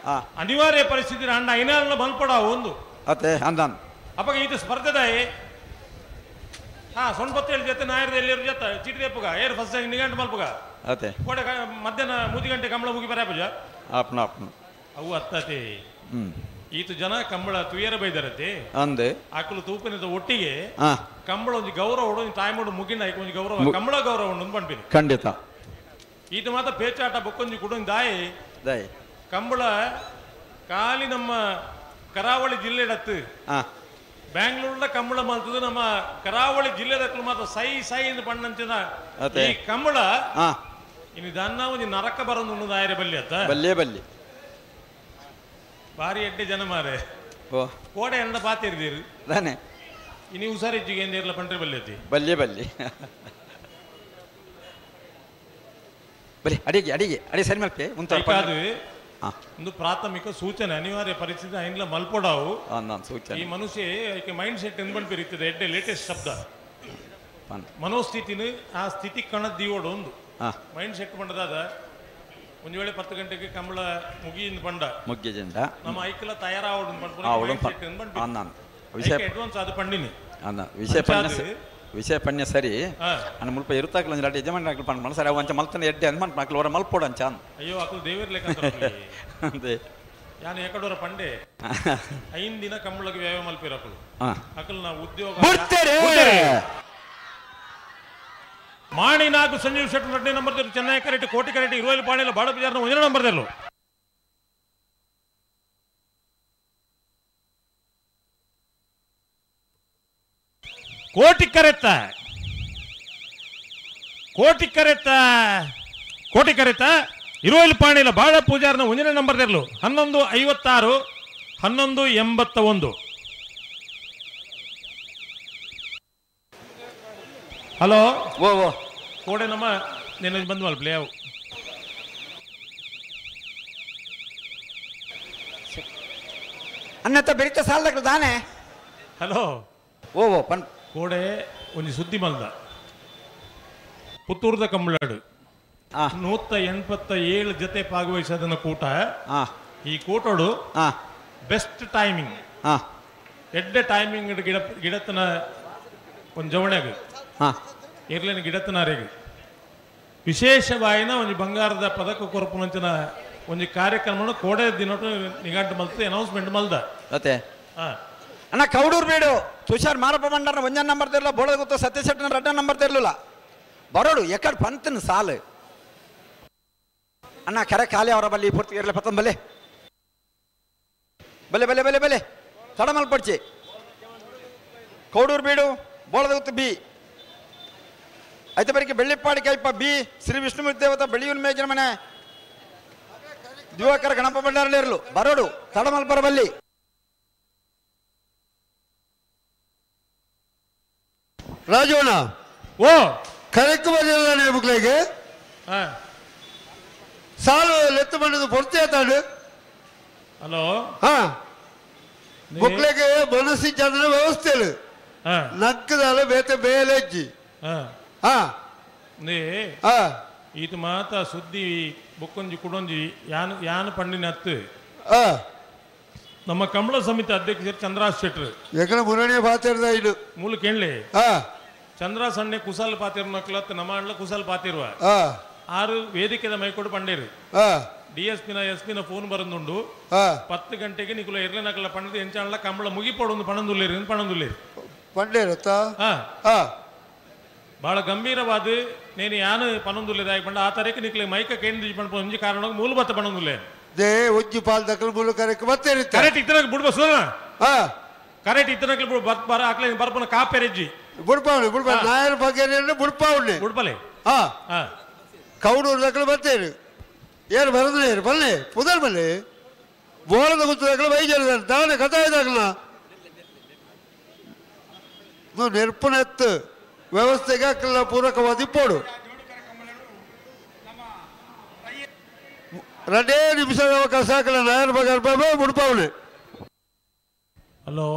ಅನಿವಾರ್ಯ ಪರಿಸ್ಥಿತಿ ಅಣ್ಣ ಐನಾಲ ಮಲ್ಪಡ ಒಂದು ಅತ್ತೆ ಅಂದಾನ್ ಅಪ್ಪಗೆ ಇದು ಸ್ಪರ್ಧೆದಾಯಿ ಹಾ ಸೊಣ್ಪತ್ತೇಳು ಜೊತೆ ನಾಯರ್ದ ಎಲ್ಲಿರು ಜೊತೆ ಚೀಟಿ ದೇಪುಗ ಏರು ಫಸ್ಟ್ ನಿಗಂಟು ಮಲ್ಪುಗ ಅತ್ತೆ ಕೋಡೆ ಮಧ್ಯಾಹ್ನ 3 ಗಂಟೆ ಕಂಬಳ ಮುಗಿ ಬರ ಪೂಜ ಆಪ್ನ ಆಪ್ನ ಅವು ಅತ್ತತೆ ಈತ ಜನ ಕಂಬಳ ತುಯರ ಬೈದರತೆ ಅಂದೆ ಆಕಲು ತೂಪಿನ ಒಟ್ಟಿಗೆ ಕಂಬಳ ಒಂದು ಗೌರವ ಒಂದು ತಾಯ್ಮೋಡು ಮುಗಿನ ಒಂಜಿ ಗೌರವ ಕಂಬಳ ಗೌರವ ಉಂಡು ಪಂಪಿನಿ ಖಂಡಿತ ಈತ ಮಾತ್ರ ಪೇಚಾಟ ಬೊಕ್ಕೊಂಜಿ ಕುಡೊಂಜಿ ದಾಯಿ ದಾಯಿ ಕಂಬಳ ಖಾಲಿ ನಮ್ಮ ಕರಾವಳಿ ಜಿಲ್ಲೆಡತ್ತು ಬ್ಯಾಂಗ್ಳೂರ್ದ ಕಂಬಳ ಮಲ್ತದ ನಮ್ಮ ಕರಾವಳಿ ಜಿಲ್ಲೆದಕ್ಕಲು ಮಾತ್ರ ಸೈ ಸೈ ಎಂದು ಪಣ್ಣಂಚಿನ ಈ ಕಂಬಳ ಇನ್ನು ದನ್ನ ಒಂದು ನರಕ ಬರೋದು ಆಯರೆ ಬಲ್ಲಿ ಅತ್ತ ಬಲ್ಲೆ ಬಲ್ಲಿ ಬಾರಿ ಎಡ್ಡೆ ಜನ ಮಾರೆ ಕೋಡೆ ಎಂದ ಪಾತಿರ್ದೀರು ತಾನೆ ಇನಿ ಹುಷಾರಿಜ್ಜಿಗೆ ಎಂದಿರಲ್ಲ ಪಂಡ್ರೆ ಬಲ್ಲಿ ಅತ್ತಿ ಬಲ್ಲೆ ಬಲ್ಲಿ ಬಲಿ ಅಡಿಗೆ ಅಡಿಗೆ ಅಡಿ ಸರಿ ಮಲ್ಪೆ ಅದು ಒಂದು ಪ್ರಾಥಮಿಕ ಸೂಚನೆ ಅನಿವಾರ್ಯ ಪರಿಸ್ಥಿತಿ ಐನ್ಲ ಮಲ್ಪೊಡಾವು ಸೂಚನೆ ಈ ಮನುಷ್ಯ ಮೈಂಡ್ ಸೆಟ್ ಎಂದ್ ಪನ್ಪಿರಿತ್ತದೆ ಎಡ್ಡೆ ಲೇಟೆಸ್ಟ್ ಶಬ್ದ ಮನೋಸ್ಥಿತಿನ ಆ ಸ್ಥಿತಿ ಕಣ ದೀವೋಡು ಒಂದು ಮೈಂಡ್ ಸೆಟ್ ಪಂಡದಾದ ಒಂದು ವೇಳೆ 10 ಗಂಟೆಗೆ ಕಂಬಳ ಮುಗಿಯಿಂದ ಪಂಡ ಮುಗ್ಗಿಜಿಂದ ನಮ್ಮ ಐಕಲ ತಯಾರಾವಡು ವಿಷಯ ಅಡ್ವಾನ್ಸ್ ಅದು ಪಂಡಿನಿ ವಿಷಯ ಪಣ್ಯ ವಿಷಯ ಪಣ್ಯ ಸರಿ ಅನ್ನ ಮುಲ್ಪ ಇರುತ್ತಾಕಲ ಒಂಜಿ ರಡ್ಡ್ ಯಜಮಾನ ಅಕ್ಲು ಪಂಡ ಸರಿ ಅವು ಅಂಚ ಮಲ್ತನ ಎಡ್ಡೆ ಅಂದ್ ಮನ್ಪ ಅಕ್ಲು ಹೊರ ಮಲ್ಪೋಡು ಅಂಚ ಅಯ್ಯೋ ಅಕ್ಲು ದೇವರ ಲೆಕ್ಕ ಅಂದೆ ಯಾನು ಏಕಡೋರ ಪಂಡೆ 5 ದಿನ ಕಂಬಳಗೆ ವ್ಯಾಯಾಮ ಮಲ್ಪಿರ ಅಕ್ಲು ಅಕ್ಲು ನಾವು ಉದ್ಯೋಗ ಮಾಣಿ ನಾಗು ಸಂಜೀವ್ ಶೆಟ್ಟಿ 2 ನಂಬರ್ ತೆರು ಚೆನ್ನೈ ಕರೆಟ್ ಕೋಟಿ ಕರೆಟ್ ಇರುವಲ್ಲಿ ಪಾಣಿಲ ಬಾಡ ಬಜಾರ್ನ 1 ನಂಬರ್ ತೆರು ಕೋಟಿ ಕರೆತ ಕೋಟಿ ಕರೆತ ಕೋಟಿ ಕರೆತ ಇರುವಲ್ಲಿ ಪಾಣಿಲ ಬಾಳ ಪೂಜಾರ್ನ 1 ನಂಬರ್ ತೆರಲು 11:56 11:81. ಹಲೋ ಓ ಓ ಕೋಡೆ ನಮ್ಮ ನಿನ್ನ ಬಂದು ಮಲ್ಪಲೆ ಅವು ಅನ್ನತ್ತ ಬೆರಿತ ಸಾಲದಕ್ಲು ದಾನೆ. ಹಲೋ ಓ ಓ ಪನ್ ಕೋಡೆ ಒಂದು ಸುದ್ದಿ ಮಲ್ದ ಪುತ್ತೂರ್ದ ಕಂಬಳಾಡು 187 ಜೊತೆ ಭಾಗವಹಿಸೋದನ್ನ ಕೂಟ. ಈ ಕೂಟೋಡು ಬೆಸ್ಟ್ ಟೈಮಿಂಗ್ ಎಡ್ಡೆ ಟೈಮಿಂಗ್ ಗಿಡ ಗಿಡತನ ಒಂದು ಜವಣೆಗೆ ಇರ್ಲೇನು ಗಿಡತನಾರಿಗೆ ವಿಶೇಷವಾಯಿನ ಒಂದು ಬಂಗಾರದ ಪದಕ ಕೊರಪುನಂಚಿನ ಒಂದು ಕಾರ್ಯಕ್ರಮ ಕೋಡೆ ದಿನಟು ನಿಘಂಟು ಮಲ್ತ ಅನೌನ್ಸ್ಮೆಂಟ್ ಮಲ್ದ. ಅತ್ತೆ ಅಣ್ಣ ಕೌಡೂರು ಬೇಡು ತುಷಾರ್ ಮಾರಪ್ಪ ಮಂಡಾರನ ಒಂಜನ್ ನಂಬರ್ ತೆರಲ ಬೋಳದ ಗೊತ್ತ ಸತ್ಯಶೆಟ್ಟನ ರಡ್ಡ ನಂಬರ್ ತೆರಲಿಲ್ಲ ಬರೋಡು ಎಕ್ಕಡ್ ಪಂತನ ಸಾಲು ಅಣ್ಣ ಕರೆ ಖಾಲಿ ಅವರ ಬಲ್ಲಿ ಪೂರ್ತಿ ಇರಲಿ ಪತ್ತನ್ ಬಲೆ ಬಲೆ ಬಲೆ ಬಲೆ ಬಲೆ ತಡ ಮಲ್ಪಡ್ಚಿ ಕೌಡೂರು ಬೀಡು ಬೋಳದ ಗೊತ್ತು ಬಿ ಐತೆ ಬರಿಕೆ ಬೆಳ್ಳಿಪ್ಪಾಡಿ ಕೈಪ ಬಿ ಶ್ರೀ ವಿಷ್ಣುಮೂರ್ತಿ ದೇವತ ಬೆಳಿಯೂನ್ ಮೇಜಿನ ಮನೆ ದಿವಾಕರ ಗಣಪ ಭಂಡಾರಲಿರಲು ಬರೋಡು ತಡಮಲ್ಪರ ಬಲ್ಲಿ. ರಾಜವಣ್ಣ ಓ ಕರೆಕ್ಟ್ ಬಂದಿಲ್ಲ ಬುಕ್ಲೆಗೆ ಸಾಲು ಲೆತ್ತು ಬಂದದ್ದು ಪೊರ್ತಿ ಆತಾಡು. ಹಲೋ ಹಾ ಬುಕ್ಲೆಗೆ ಮನಸ್ಸಿ ಚಂದ್ರ ವ್ಯವಸ್ಥೆ ನಕ್ಕದಾಲ ಬೇತೆ ಬೇಲೆಜ್ಜಿ. ಹಾ ಈತ ಮಾತ ಸುದ್ದಿ ಬೊಕ್ಕೊಂಜಿ ಕುಡೊಂಜಿ ಯಾನ್ ಯಾನ್ ಪಂಡಿನ ಹತ್ತು ನಮ್ಮ ಕಂಬಳ ಸಮಿತಿ ಅಧ್ಯಕ್ಷರು ಚಂದ್ರಾಸ್ ಶೆಟ್ರು ಯಾಕಂದ್ರೆ ಮುರಣಿ ಪಾತಿರ್ದ ಇದು ಮೂಲ ಕೇಳಲಿ ಚಂದ್ರ ಸಣ್ಣೆ ಕುಸಲ್ ಪಾತಿರ್ ನಕ್ಲತ್ ನಮ್ಮ ಅಣ್ಣ ಕುಸಲ್ ಪಾತಿರುವ ಆರು ವೇದಿಕೆದ ಮೈಕೊಡು ಪಂಡೇರು ಡಿ ಎಸ್ ಪಿನ ಎಸ್ ಪಿನ ಫೋನ್ ಬರಂದುಂಡು 10 ಗಂಟೆಗೆ ನಿಕುಲ ಇರ್ಲೆ ನಕಲ ಪಂಡದ ಎಂಚಾಣಲ ಕಂಬಳ ಮುಗಿಪೋಡು ಪಣಂದುಲ್ಲೇರಿ ಪಣಂದುಲ್ಲೇರಿ ಪಂಡೇರತ್ತ. ಬಹಳ ಗಂಭೀರವಾದ ನೇನು ಯಾನು ಪನೊಂದುಲ್ಲೇದಾಗಿ ಪಂಡ ಆ ತಾರೀಕು ನಿಕ್ಲೆ ಮೈಕ ಕೇಂದ್ರ ಪಂಡ ಒಂಜಿ ಕಾರಣ ಮೂಲ ಬತ್ತ ಪಣೊಂದುಲ್ಲೆ they ಒಂಜಿ ಪಾಲ್ ದಕ್ಕಲ್ ಮೂಲ ಕರೆಕ್ ಮತ್ತೆ ಕರೆಕ್ಟ್ ಇತ್ತನಕ್ ಬುಡ್ಬ ಸುನ ಕರೆಕ್ಟ್ ಇತ್ತನಕ್ಲೆ ಬರ್ ಬರ ಆಕ್ಲೆ ಬರ್ಪನ ಕಾಪೆರೆಜ್ಜಿ ಬುಡ್ಪಾವಣಿ ಬುಡ್ಪ ನಾಯರ ಬಗ್ಗೆ ಬುಡ್ಪಾವಣಿ ಬುಡ್ಪಲೆ. ಹಾ ಕೌಡೂರು ದಕ್ಕಲ್ ಬರ್ತೇನೆ ಏನು ಬರದ್ರೆ ಬಲ್ಲೆ ಪುದರ್ ಬಲ್ಲೆ ಬೋಳದ ಗುತ್ತು ದಕ್ಕಲ್ ಬೈಜರ್ ದಾನೆ ಕಥಾ ಇದಾಗಲ್ಲ ನೆರ್ಪುನೆತ್ತು ವ್ಯವಸ್ಥೆಗೆ ಅಕ್ಕಲ್ಲ ಪೂರಕವಾದ ಇಪ್ಪೋಡು 2 ನಿಮಿಷದ ಅವಕಾಶ ಹಾಕಲ್ಲ ನಾಯರ್ ಬಗಾರ್ ಬಾಬಾ ಮುಡ್ಪಾವಣೆ. ಹಲೋ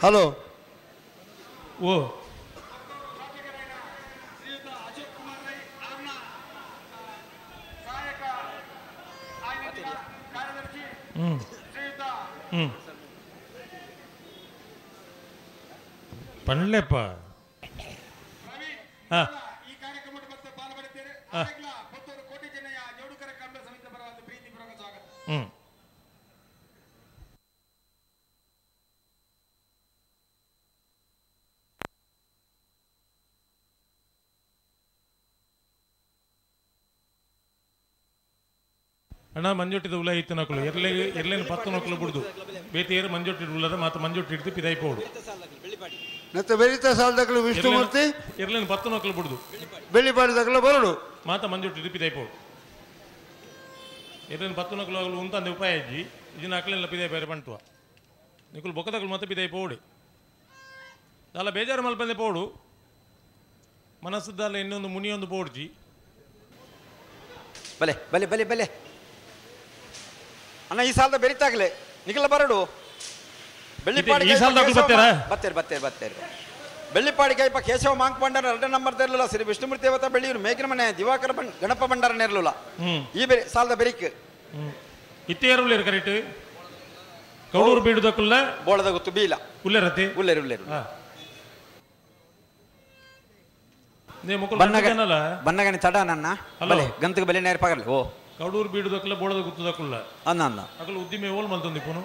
ಹಲೋ ಓ ಹ್ಮ್ ಹ್ಮ್ ಪಂಡ್ಲೆಪ್ಪ ಹ್ಮ್ ಅಣ್ಣ ಮಂಜೊಟ್ಟಿದ ಉಲ ಇತ್ತು ನಕಲು ಎರ್ಲೆ ಎರ್ಲೇನು ಪತ್ತು ನಕಲು ಬಿಡ್ದು ಬೇತಿಯರು ಮಂಜೊಟ್ಟಿ ಉಲ್ಲರ ಮಾತ ಮಂಜೊಟ್ಟಿ ಹಿಡಿದು ಪಿದಾಯಿ ಪೋಡು ಮತ್ತೆ ಬೆರಿತ ಸಾಲದಕ್ಕಲು ವಿಷ್ಣುಮೂರ್ತಿ ಎರ್ಲೇನು ಪತ್ತು ನಕಲು ಬಿಡ್ದು ಬೆಳ್ಳಿಪಾಡಿ ದಕ್ಕಲು ಬರಡು ಮಾತ ಮಂಜೊಟ್ಟಿ ಹಿಡಿದು ಪಿದಾಯಿ ಪೋಡು ಎರ್ಲೇನು ಪತ್ತು ನಕಲು ಆಗಲು ಉಂತ ಅಂದ ಉಪಾಯ ಅಜ್ಜಿ ಇದನ್ನ ಅಕ್ಲೆಲ್ಲ ಪಿದಾಯಿ ಬೇರೆ ಬಂಟುವ ನಿಕುಲು ಬೊಕ್ಕದಕ್ಕಲು ಮತ್ತೆ ಪಿದಾಯಿ ಪೋಡಿ ದಾಲ ಬೇಜಾರು ಮಲ್ಪಂದೆ ಪೋಡು ಮನಸ್ಸುದಾಲ ಇನ್ನೊಂದು ಮುನಿಯೊಂದು ಪೋಡ್ಜಿ ಬಲೆ ಬಲೆ ಬಲೆ ಬಲೆ ಅಣ್ಣ ಈ ಸಾಲದ ಬೆರಿತಾಗಲೆ ನಿಖಲ ಬರಡು ಬೆಳ್ಳಿಪಾಡಿ ಈ ಸಾಲದ ಬರ್ತಾರಾ? ಬತ್ತೇರಿ ಬತ್ತೇರಿ ಬತ್ತೇರಿ ಬೆಳ್ಳಿಪಾಡಿ ಕೈಪ ಕೇಶವ ಮಾಂಕ್ ಭಂಡಾರ ಎರಡನೇ ನಂಬರ್ ಇರಲಿಲ್ಲ ಶ್ರೀ ವಿಷ್ಣುಮೂರ್ತಿ ದೇವತಾ ಬೆಳ್ಳಿಯವರು ಮೇಕಿನ ಮನೆ ದಿವಾಕರ ಗಣಪ ಭಂಡಾರ ಇರಲಿಲ್ಲ ಈ ಬೆರಿ ಸಾಲದ ಬೆರಿಕ್ ಇತ್ತೇರುಳ್ಳೇರು ಕರೆಕ್ಟ್ ಕೌಡೂರು ಬೀಡುದಕ್ಕುಲ್ಲ ಬೋಳದ ಗೊತ್ತು ಬೀಲ ಉಲ್ಲೇರತಿ ಉಲ್ಲೇರು ಉಲ್ಲೇರು ಬನ್ನಗನಿ ತಡ ನನ್ನ ಬಲೆ ಗಂತಕ್ಕೆ ಬಲೆ ನೇರ ಪಗರ್ಲಿ ಓ ಕೌಡೂರು ಬೀಡುದಕ್ಕಲ್ಲ ಬೋಳದ ಗುತ್ತದಕ್ಕುಲ್ಲ ಅನ್ನ ಅನ್ನ ಅಕಲು ಉದ್ದಿಮೆ ಓಲ್ ಮಲ್ತೊಂದು ಇಪ್ಪನು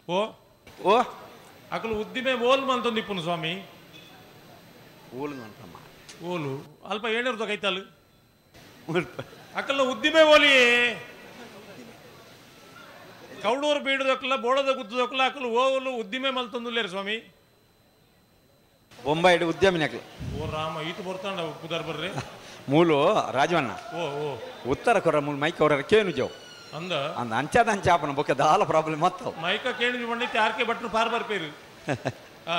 ಓ ಓ ಅಕಲು ಉದ್ದಿಮೆ ಓಲ್ ಮಲ್ತೊಂದು ಇಪ್ಪನು ಸ್ವಾಮಿ ಓಲು ಅಂತಮ್ಮ ಓಲು ಅಲ್ಪ ಏನಿರ್ದ ಕೈತಾಲು ಅಕಲ್ಲ ಉದ್ದಿಮೆ ಓಲಿ ಕೌಡೂರು ಬೀಡುದಕ್ಕಲ್ಲ ಬೋಳದ ಗುತ್ತದಕ್ಕಲ್ಲ ಅಕಲು ಓಲು ಉದ್ದಿಮೆ ಮಲ್ತೊಂದುಲ್ಲೇರು ಸ್ವಾಮಿ ಬೊಂಬಾಯಿಡು ಉದ್ಯಮಿನಕ್ಲು ಓ ರಾಮ ಈತ ಬರ್ತಾಂಡ ಪುದಾರ್ ಬರ್ರಿ ಮೂಲು ರಾಜವಣ್ಣ ಓ ಓ ಉತ್ತರ ಕೊರ ಮೂಲು ಮೈಕ್ ಅವರ ಕೇನು ಜೋ ಅಂದ ಅಂದ ಅಂಚಾದ ಅಂಚಾಪನ ಬೊಕ್ಕ ದಾಲ ಪ್ರಾಬ್ಲಮ್ ಮತ್ತ ಮೈಕ ಕೇಣು ಬಂಡೈತಿ ಆರ್ ಕೆ ಭಟ್ರು ಪಾರ್ ಬರ್ಪೇರು ಆ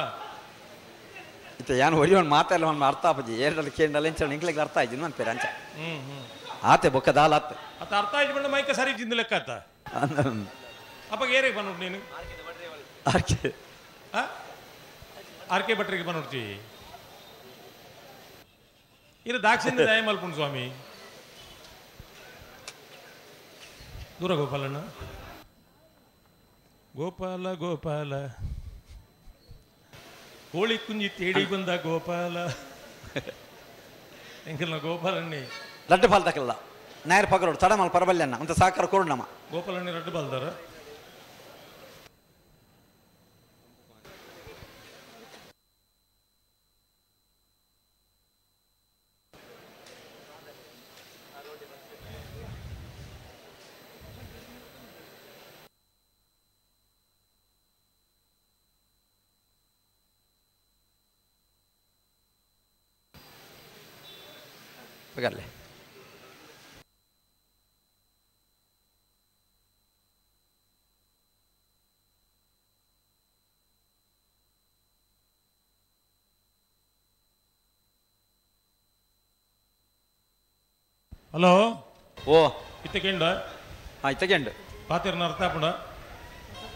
ಇತ್ತ ಯಾನು ಒರಿ ಒಂದು ಮಾತಾಡಲ್ಲ ಒಂದು ಅರ್ಥ ಆಪಜಿ ಏರಡಲ್ಲಿ ಕೇಂಡಲ್ಲ ಇಂಚ ಇಂಕ್ಲಿಗೆ ಅರ್ಥ ಆಯ್ತು ನನ್ನ ಪೇರು ಅಂಚ ಹ್ಮ್ ಹ್ಮ್ ಆತೆ ಬೊಕ್ಕ ದಾಲ ಆತ ಆತ ಅರ್ಥ ಆಯ್ತು ಬಂಡ ಮೈಕ ಸರಿ ಜಿಂದ ಲೆಕ್ಕ ಆತ ಅಪ್ಪ ಏರಿಗೆ ಬಂದ್ಬಿಟ್ಟು ನೀನು ಆರ್ ಕೆ ಆರ್ ಕೆ ಭಟ್ರಿಗೆ ಬಂದ್ಬಿಡ್ತಿ ಇದು ದಾಕ್ಷಿಣ್ಯ ದಯ ಮಲ್ಪುಣ್ ಸ್ವಾಮಿ ದೂರ ಗೋಪಾಲಣ್ಣ ಗೋಪಾಲ ಗೋಪಾಲ ಕೋಳಿ ಕುಂಜಿ ತೇಡಿ ಬಂದ ಗೋಪಾಲ ಎಂಕಲ್ನ ಗೋಪಾಲಣ್ಣಿ ಲಡ್ಡು ಪಾಲ್ ತಕಲ್ಲ ನಾಯರ್ ಪಗರೋಡು ತಡಮಲ್ ಪರಬಲ್ಯಣ್ಣ ಅಂತ ಸಾಕಾರ ಕೊಡು ನಮ್ಮ ಗೋಪಾಲಣ್ಣಿ ರಡ್ಡು ಬಾಲ್ದಾರ ಪಗರ್ಲೆ ಹಲೋ ಓ ಇತ್ತಕೆಂಡ ಹಾಂ ಇತ್ತಕೆಂಡು ಪಾತಿರ್ನ ಅರ್ಥ ಆಪುಂಡ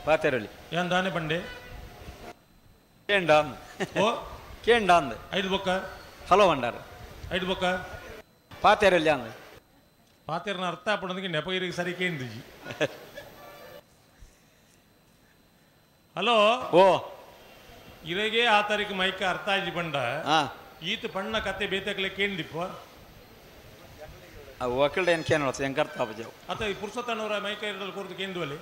ಪಾತೇರಳಿ ಏನ್ ದಾನೆ ಬಂಡೆ ಕೇಂಡ ಓ ಕೇಂಡ ಅಂದ ಐದು ಬೊಕ್ಕ ಹಲೋ ಬಂಡಾರ ಐದು ಬೊಕ್ಕ ಪಾತೇರಳಿ ಅಂದ ಪಾತೇರ್ನ ಅರ್ಥ ಆಪುಂಡದಕ್ಕೆ ನೆಪಗಿರಿಗೆ ಸರಿ ಕೇಂದಿಜಿ ಹಲೋ ಓ ಇರಗೆ ಆ ತಾರೀಕು ಮೈಕ ಅರ್ಥ ಆಜಿ ಬಂಡ ಈತ ಪಣ್ಣ ಕತೆ ಬೇತಕ್ಲೆ ಕೇಂದಿಪ್ಪ ಒಕ್ಕಲ್ಡ ಏನು ಕೇನು ಹೆಂಗೆ ಅರ್ಥ ಆಪಜಾವು ಅತ ಈ ಪುರುಷೋತ್ತನವರ ಮೈಕ ಇರದಲ್ಲಿ ಕೂರ್ದು ಕೇಂದ್ವಲ್ಲಿ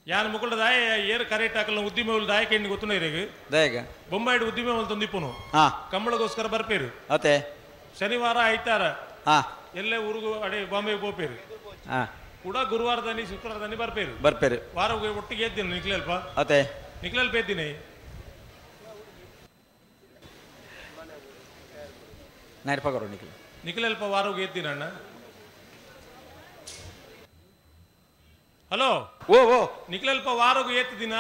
ಯಾನ್ ಮುಕುಲ್ಡ ದಾಯ ಏರ್ ಕರೆಕ್ಟ್ ಹಾಕಲ್ಲ ಉದ್ದಿಮೆ ಉಲ್ ದಾಯ ಕೇಂದ್ರ ಗೊತ್ತುನ ಇರೇಗ ದಾಯಗ ಬೊಂಬಾಯಿಡ್ ಉದ್ದಿಮೆ ಉಲ್ ತಂದಿಪ್ಪನು ಕಂಬಳಗೋಸ್ಕರ ಬರ್ಪೇರು ಅತೆ ಶನಿವಾರ ಐತಾರ ಎಲ್ಲೇ ಊರಿಗೂ ಅಡೆ ಬಾಂಬೆಗೆ ಪೋಪೇರು ಕೂಡ ಗುರುವಾರದಲ್ಲಿ ಶುಕ್ರವಾರದಲ್ಲಿ ಬರ್ಪೇರು ಬರ್ಪೇರು ವಾರ ಒಟ್ಟಿಗೆ ಎದ್ದೀನಿ ನಿಕ್ಲೆಲ್ಪ ಅತೆ ನಿಕ್ಲೆಲ್ಪ ಎದ್ದೀನಿ ನೈರ್ಪಗರು ನಿಖಿಲ್ ನಿಖಿಲಲ್ಪ ವಾರೋಗಿ ಎತ್ತೀನಿ ಅಣ್ಣ ಹಲೋ ಓ ಓ ನಿಖಿಲಲ್ಪ ವಾರೋಗಿ ಎತ್ತಿದ್ದೀನ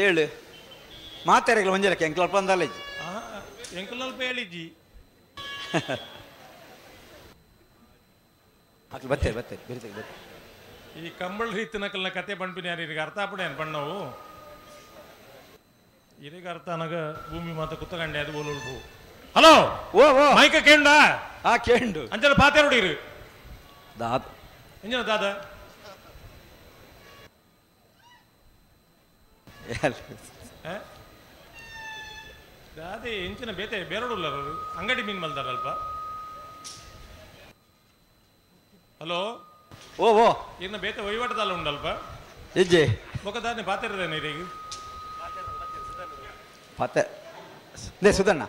ಏಳು ಮಾತಾಡಲ್ಲ ಒಂಜಲಕ್ಕೆ ಎಂಕಲ್ಪ ಅಂದಲ್ಲ ಎಂಕಲ್ಪ ಹೇಳಿಜ್ಜಿ ಅಕ್ಲು ಬತ್ತೇರಿ ಬತ್ತೇರಿ ಬಿರಿತಕ್ಕೆ ಬತ್ತೇರಿ ಈ ಕಂಬಳ ರೀತಿನಕಲ್ನ ಕತೆ ಪಣ್ಪಿನ ಯಾರು ಈಗ ಅರ್ಥ ಆಪಡೆ ಬಣ್ಣವು ಇರೀಗ ಅರ್ಥ ಅನಗ ಭೂಮಿ ಮಾತ ಕುತ್ತಗಂಡೆ ಅದು ಬೋಲುಲ್ಪು ಹಲೋ ಓ ಓ ಮೈಕ ಕೇಂಡ ಆ ಕೇಂಡು ಅಂಚನ ಪಾತೇರುಡಿರು ದಾದ ಎಂಜನ ದಾದ ದಾದೆ ಎಂಚಿನ ಬೇತೆ ಬೇರಡುಲ್ಲರು ಅಂಗಡಿ ಮೀನ್ ಮಲ್ದಾರಲ್ಪ ಹಲೋ ಓ ಓ ಇನ್ನು ಬೇತೆ ವಹಿವಾಟದಲ್ಲ ಉಂಡಲ್ಪ ಇಜ್ಜಿ ಬೊಕ್ಕ ದಾನೆ ಪಾತೇರದೇನೆ ಇರೀಗ ಪಾತೆ ಲೇ ಸುಧಣ್ಣ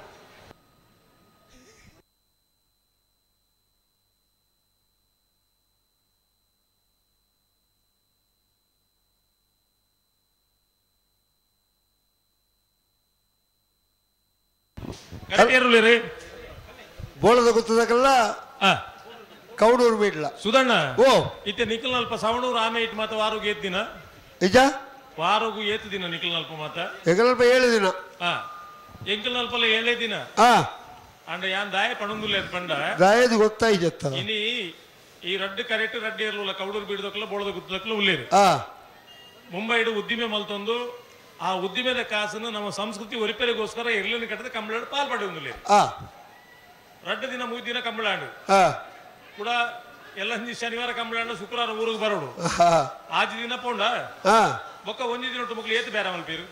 ಬೋಳದ ಗೊತ್ತದಕ್ಕೆಲ್ಲ ಕೌಡೂರು ಬಿಡ್ಲ ಸುಧಣ್ಣ ಓ ಇತ್ತೆ ನಿಖಲ್ನಲ್ಪ ಸವಣೂರು ಆಮೆ it ಮಾತ ವಾರುಗು ಏತ್ ದಿನ ನಿಜ ವಾರುಗು ಏತ್ ದಿನ ನಿಖಲ್ನಲ್ಪ ಮಾತ ಎಂಕಲ್ಪ 7 ದಿನ ಎಂಕಲ್ನಲ್ಪಲ್ಲ 7 ದಿನ ಅಂಡ ಯಾನ್ ದಾಯ ಪಣಂದುಲ್ಲ ಪಂಡ ದಾಯದು ಗೊತ್ತಾಯ್ತ ಇನಿ ಈ ರಡ್ಡು ಕರೆಕ್ಟ್ ರಡ್ಡು ಇರಲಿಲ್ಲ ಕೌಡೂರು ಬೀಡದಕ್ಕಲ್ಲ ಬೋಳದ ಗುತ್ತದಕ್ಕಲ್ಲ ಉಲ್ಲೇರು ಮುಂಬೈಡು ಉದ್ದಿಮೆ ಮಲ್ತೊಂದು ಆ ಉದ್ದಿಮೆದ ಕಾಸನ್ನು ನಮ್ಮ ಸಂಸ್ಕೃತಿ ಒರಿಪೆರೆಗೋಸ್ಕರ ಎರ್ಲಿನ ಕಟ್ಟದ ಕಂಬಳ ಪಾಲ್ ಪಡೆಯುವುದಿಲ್ಲ ರಡ್ಡು ದಿನ 3 ದಿನ ಕಂಬಳಾಂಡು ಕೂಡ ಎಲ್ಲ ಶನಿವಾರ ಕಂಬಳಾಂಡು ಶುಕ್ರವಾರ ಊರಿಗೆ ಬರೋಡು ಆಜಿ ದಿನ ಪೋಂಡ ಬೊಕ್ಕ ಒಂಜಿ ದಿನ ಮಕ್ಕಳು ಏತು ಬೇರೆ ಮಲ್ಪೀರು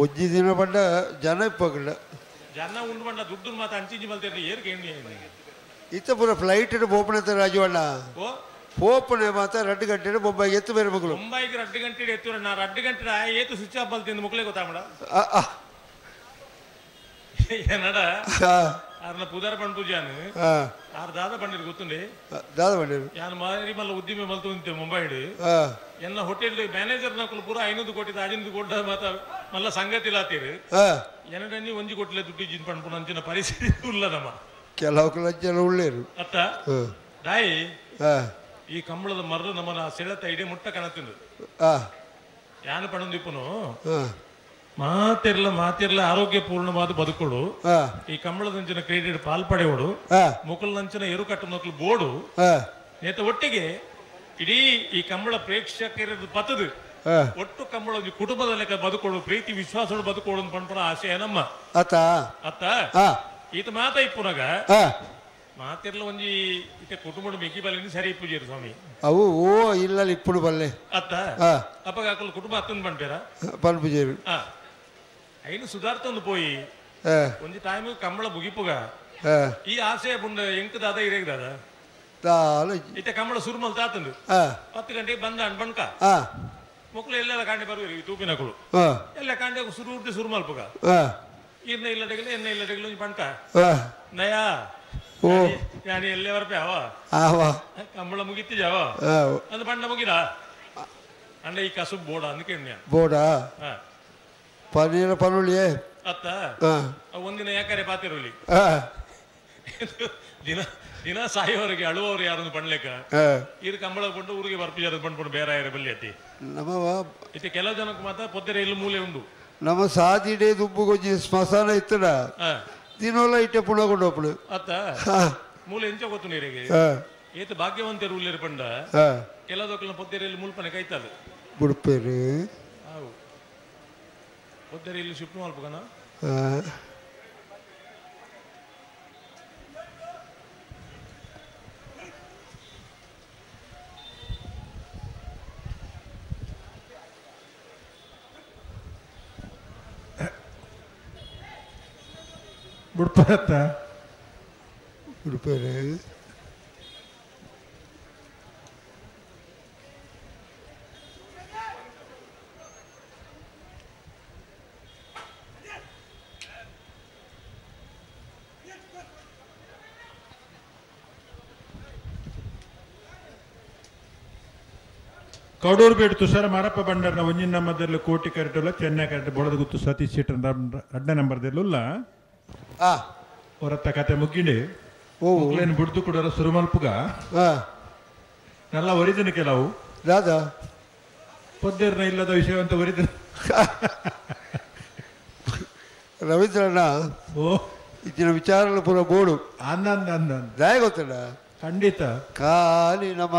ಒಂಜಿ ದಿನ ಪಂಡ ಜನ ಇಪ್ಪಗಿಲ್ಲ ಜನ ಉಂಡು ಪಂಡ ದುಡ್ಡು ಮಾತ್ರ ಅಂಚಿಂಚಿ ಮಲ್ತೇರಿ ಏರ್ಕೆ ಎಣ್ಣೆ ಇತ್ತ ಪೂರ ಫ್ಲೈಟ್ ಪೋಪಣೆ ರಾಜವಣ್ಣ ಪೋಪಣೆ ಮಾತ್ರ 2 ಗಂಟೆ ಬೊಂಬಾಯಿಗೆ ಎತ್ತು ಬೇರೆ ಮಕ್ಕಳು ಬೊಂಬಾಯಿಗೆ 2 ಗಂಟೆ ಎತ್ತು ನಾ 2 ಗಂಟೆ ಏತು ಸ್ವಿಚ್ ಆಫ್ ಬಲ್ತಿಂದು ಮಕ್ಕಳಿಗೆ ಗೊತ್ತಾಮಡ ಏನಡ ಆರ್ನ ಪೂಜಾರ ಪಂಡ್ ಪೂಜಾನು ಆರ್ ದಾದ ಪಂಡಿರ್ ಗೊತ್ತುಂಡೆ ದಾದ ಪಂಡಿರು ಯಾನ್ ಮಾರಿ ಮಲ್ಲ ಉದ್ದಿಮೆ ಮಲ್ತು ಉಂಟೆ ಮುಂಬೈಡ್ ಎಲ್ಲ ಹೋಟೆಲ್ ಮ್ಯಾನೇಜರ್ ನಕಲು ಪೂರ 500 ಕೋಟಿ 500 ಕೋಟಿ ಮಾತ ಮಲ್ಲ ಸಂಗತಿ ಲಾತೀರು ಎನಡನ್ನಿ ಒಂಜಿ ಕೋಟಿಲೆ ದುಡ್ಡು ಜಿನ್ ಪಂಡ್ಪುನ ಅಂಚಿನ ಪರಿಸ್ಥಿತಿ ಉಲ್ಲದಮ್ಮ ಕೆಲವು ಜನ ಉಳ್ಳೇರು ಅತ್ತ ದಾಯಿ ಈ ಕಂಬಳದ ಮರ ನಮ್ಮನ ಸೆಳೆತ ಇಡೀ ಮುಟ್ಟ ಕಣತಿಂದು ಯಾನು ಪಣಂದಿಪ್ಪನು ಮಾತಿರ್ಲ ಮಾತಿರ್ಲ ಆರೋಗ್ಯಪೂರ್ಣವಾದ ಬದುಕೋಡು ಈ ಕಂಬಳದಂಚಿನ ಕ್ರೆಡಿಟ್ ಪಾಲ್ ಪಡೆಯೋಡು ಮುಕುಲ್ನಂಚಿನ ಎರು ಕಟ್ಟು ಮಕ್ಕಳು ಬೋಡು ನೇತ ಒಟ್ಟಿಗೆ ಇಡೀ ಈ ಕಂಬಳ ಪ್ರೇಕ್ಷಕರ ಪತದು ಒಟ್ಟು ಕಂಬಳ ಒಂದು ಕುಟುಂಬದ ಲೆಕ್ಕ ಬದುಕೋಡು ಪ್ರೀತಿ ವಿಶ್ವಾಸೋಡು ಬದುಕೋಡು ಪಣ್ಪಣ ಆಶಯ ನಮ್ಮ ಅತ್ತ ಅತ್ತ ಈತ ಮಾತ ಇಪ್ಪುನಾಗ ಮಾತಿರ್ಲ ಒಂಜಿ ಇತ್ತೆ ಕುಟುಂಬದ ಮಿಕ್ಕಿ ಬಲ್ಲೆ ಸರಿ ಇಪ್ಪುಜೇರು ಸ್ವಾಮಿ ಅವು ಓ ಇಲ್ಲ ಇಪ್ಪುಡು ಬಲ್ಲೆ ಅತ್ತ ಅಪ್ಪಗ ಅಕಲ್ ಕುಟುಂಬ ಅತ್ತನ್ ಪಣ್ಪೇರ ಪನ್ಪುಜೇರು ಐನು ಸುಧಾರ್ತೊಂದು ಪೋಯಿ ಒಂಜಿ ಟೈಮ್ ಕಂಬಳ ಮುಗಿಪುಗ ಈ ಆಸೆ ಬುಂಡ ಎಂಕ್ ದಾದ ಇರೇಗ್ ದಾದ ಇತ್ತೆ ಕಂಬಳ ಸುರುಮಲ್ ತಾತಂದು 10 ಗಂಟೆಗೆ ಬಂದ ಅಣ್ಬಣ್ಕ ಮಕ್ಕಳು ಎಲ್ಲೆಲ್ಲ ಕಾಂಡೆ ಬರುವಿರಿ ತೂಪಿನಕುಳು ಎಲ್ಲ ಕಾಂಡೆ ಸುರು ಸುರುಮಲ್ಪುಗ ಇರ್ನ ಇಲ್ಲ ಡಗಲು ಎನ್ನ ಇಲ್ಲ ಡಗಲು ಒಂಜಿ ಪಣ್ಕ ನಯಾ ನಾನು ಎಲ್ಲೇ ಬರ್ಪೆ ಅವ ಕಂಬಳ ಮುಗಿತಿ ಜಾವ ಅಂದ್ ಬಣ್ಣ ಮುಗಿದ ಅಂಡ ಈ ಕಸು ಬೋಡ ಅಂದ್ಕೆ ಬೋಡ ಪನ್ನೀರ ಪನ್ನುಳಿಯೇ ಅತ್ತ ಒಂದಿನ ಯಾಕರೆ ಪಾತಿರುಳಿ ದಿನ ದಿನ ಸಾಯೋವರೆಗೆ ಅಳುವವರು ಯಾರನ್ನು ಪಣ್ಲೇಕ ಇರು ಕಂಬಳ ಕೊಂಡು ಊರಿಗೆ ಬರ್ಪಿಜಾರ ಪಣ್ಕೊಂಡು ಬೇರೆ ಯಾರ ಬಲ್ಲಿ ಅತಿ ಇತ್ತೆ ಕೆಲವು ಜನಕ್ಕೆ ಮಾತ್ರ ಪೊದ್ದೆರೆ ಇಲ್ಲಿ ಮೂಲೆ ಉಂಡು ನಮ್ಮ ಸಾದಿಡೆ ದುಬ್ಬು ಗೊಂಜಿ ಸ್ಮಶಾನ ಇತ್ತಡ ದಿನೋಲ ಇಟ್ಟೆ ಪುಣ ಕೊಂಡು ಅತ್ತ ಮೂಲೆ ಎಂಚ ಗೊತ್ತು ನೀರಿಗೆ ಏತ ಭಾಗ್ಯವಂತರು ಉಲ್ಲೇರು ಪಂಡ ಕೆಲವು ಪೊದ್ದೆರೆಯಲ್ಲಿ ಮುಲ್ಪನೆ ಕೈತದು ಬುಡ್ಪೇರು ಪೊದ್ದೆರೆ ಇಲ್ಲಿ ಶಿಫ್ಟ್ ಮಲ್ಪಗನ ಬುಡ್ಪರತ್ತ ಬುಡ್ಪೇರು ಕೌಡೂರು ಬೇಡು ತುಷಾರ ಮಾರಪ್ಪ ಬಂಡರ್ನ ಒಂಜಿನ ನಂಬರ್ದಲ್ಲಿ ಕೋಟಿ ಕರೆಟುಲ್ಲ ಚೆನ್ನೈ ಕರೆಟ್ ಬೋಳದಗುತ್ತು ಸತೀಶ್ ಶೆಟ್ಟರ್ ರಡ್ಡ ನಂಬರ್ದಲ್ಲುಲ್ಲ ಹೊರತ್ತ ಕತೆ ಮುಗ್ಗಿಂಡಿ ಮುಗ್ಲೇನು ಬುಡ್ದು ಕೊಡೋರ ಸುರುಮಲ್ಪುಗ ನಲ್ಲ ಒರಿದಿನ ಕೆಲವು ದಾದಾ ಪೊದ್ದೇರ್ನ ಇಲ್ಲದ ವಿಷಯವಂತ ಒರಿದಿನ ರವೀಂದ್ರಣ್ಣ ಓ ಇತ್ತಿನ ವಿಚಾರಗಳು ಪೂರ ಬೋಡು ಅಂದ ದಯ ಗೊತ್ತಲ್ಲ ಖಂಡಿತ ಖಾಲಿ ನಮ್ಮ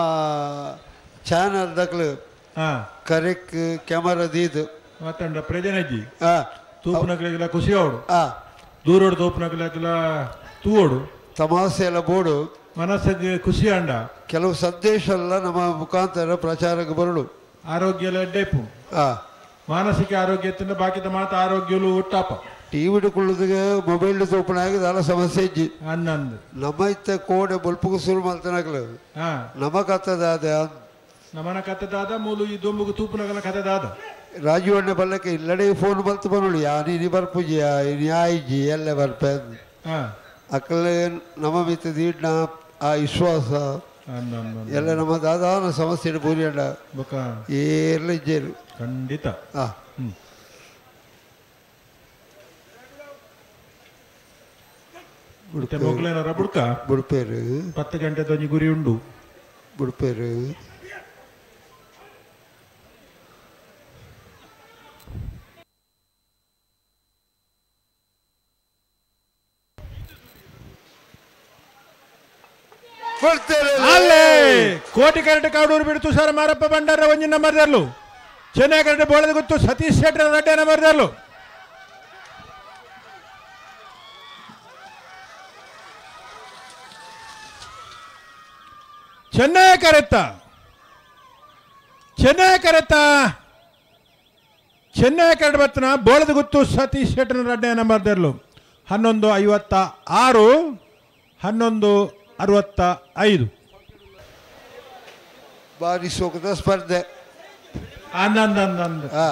ಚಾನಲ್ ದಕ್ಲು ಕರೆಕ್ ಕ್ಯಾಮರಾ ದೀದು ಮಾತಾಡ ಪ್ರಜನಜ್ಜಿ ತೂಪುನಕ್ಲೆಗೆಲ್ಲ ಖುಷಿ ಅವಡು ದೂರೋಡು ತೂಪುನಕ್ಲೆಗೆಲ್ಲ ತೂವೋಡು ತಮಾಷೆ ಎಲ್ಲ ಬೋಡು ಮನಸ್ಸಿಗೆ ಖುಷಿ ಅಂಡ ಕೆಲವು ಸಂದೇಶ ಎಲ್ಲ ನಮ್ಮ ಮುಖಾಂತರ ಪ್ರಚಾರಕ್ಕೆ ಬರಡು ಆರೋಗ್ಯ ಎಲ್ಲ ಎಡ್ಡೈಪು ಮಾನಸಿಕ ಆರೋಗ್ಯ ಬಾಕಿದ ಮಾತು ಆರೋಗ್ಯಲು ಒಟ್ಟಾಪ ಟಿವಿ ಕುಳ್ಳದಿಗೆ ಮೊಬೈಲ್ ಓಪನ್ ಆಗಿ ದಾಲ ಸಮಸ್ಯೆ ಇಜ್ಜಿ ಅನ್ನಂದು ನಮ್ಮ ಇತ್ತ ಕೋಡೆ ಬೊಲ್ಪುಗು ಸುರು ಮಲ್ತನಕ್ಲು ನಮ್ಮ ಕತ್ತದಾದ ನಮ್ಮನ ಕತೆ ದಾದ ಮೂಲು ಈ ದೊಂಬುಗು ತೂಪುನಗಲ ಕತೆ ದಾದ ರಾಜು ಅಣ್ಣ ಬಲ್ಲಕ್ಕೆ ಇಲ್ಲಡೆ ಫೋನ್ ಬಲ್ತು ಬರೋಳು ಯಾನಿ ಬರ್ಪುಜಿಯ ಇನಿ ಎಲ್ಲ ಬರ್ಪೆ ಅಕ್ಕಲೆ ನಮ್ಮ ಮಿತ್ತ ದೀಡ್ನ ಆ ವಿಶ್ವಾಸ ಎಲ್ಲ ನಮ್ಮ ದಾದಾನ ಸಮಸ್ಯೆ ಪೂರಿಯಂಡ ಏರ್ಲ ಇಜ್ಜೇರು ಖಂಡಿತ. ಬುಡ್ಕ ಬುಡ್ಪೇರು 10 ಗಂಟೆ ಒಂಜಿ ಗುರಿ ಉಂಡು ಬುಡ್ಪೇರು. ಕೋಟಿ ಕರೆಟ್ ಕಾಡೂರು ಬಿಡ್ತು ಸರ್ ಮಾರಪ್ಪ ಭಂಡಾರ ಒಂಜಿ ನಂಬರ್ದಲ್ಲು. ಚೆನ್ನೈ ಕರೆಟ್ ಬೋಳದ ಗೊತ್ತು ಸತೀಶ್ ಶೆಟ್ಟರ್ ರಡ್ಡೆ ನಂಬರ್ದಲ್ಲು. ಚೆನ್ನೈ ಕರೆತ್ತ ಚೆನ್ನೈ ಕರೆತ್ತ ಚೆನ್ನೈ ಕರೆಟ್ ಬತ್ತನ ಬೋಳದ ಗೊತ್ತು ಸತೀಶ್ ಶೆಟ್ಟರ್ ರಡ್ಡೆ ನಂಬರ್ದಲ್ಲು. 11:56 11:65. ಬಾರಿ ಸೋಕದ ಸ್ಪರ್ಧೆ. ಆನಂದ್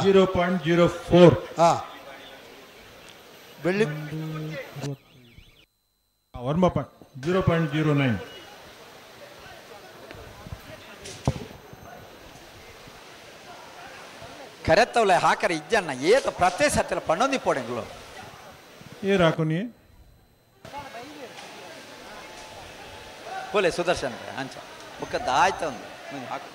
0.04. ಬೆಳ್ಳಿ ವರ್ಮ 0.09. ಕರೆತ್ತವಲೆ ಹಾಕರೆ ಇಜ್ಜಣ್ಣ ಏತ ಪ್ರತಿ ಸತ್ತಿಲ್ಲ ಪಣ್ಣೊಂದಿ ಪೋಡೆಂಗ್ಲು ಏರಾಕುನಿ ಕೋಲೆ ಸುದರ್ಶನ್ ಅಂಚ ಬುಕ್ಕದ ಆಯ್ತು ಒಂದು ಹಾಕು.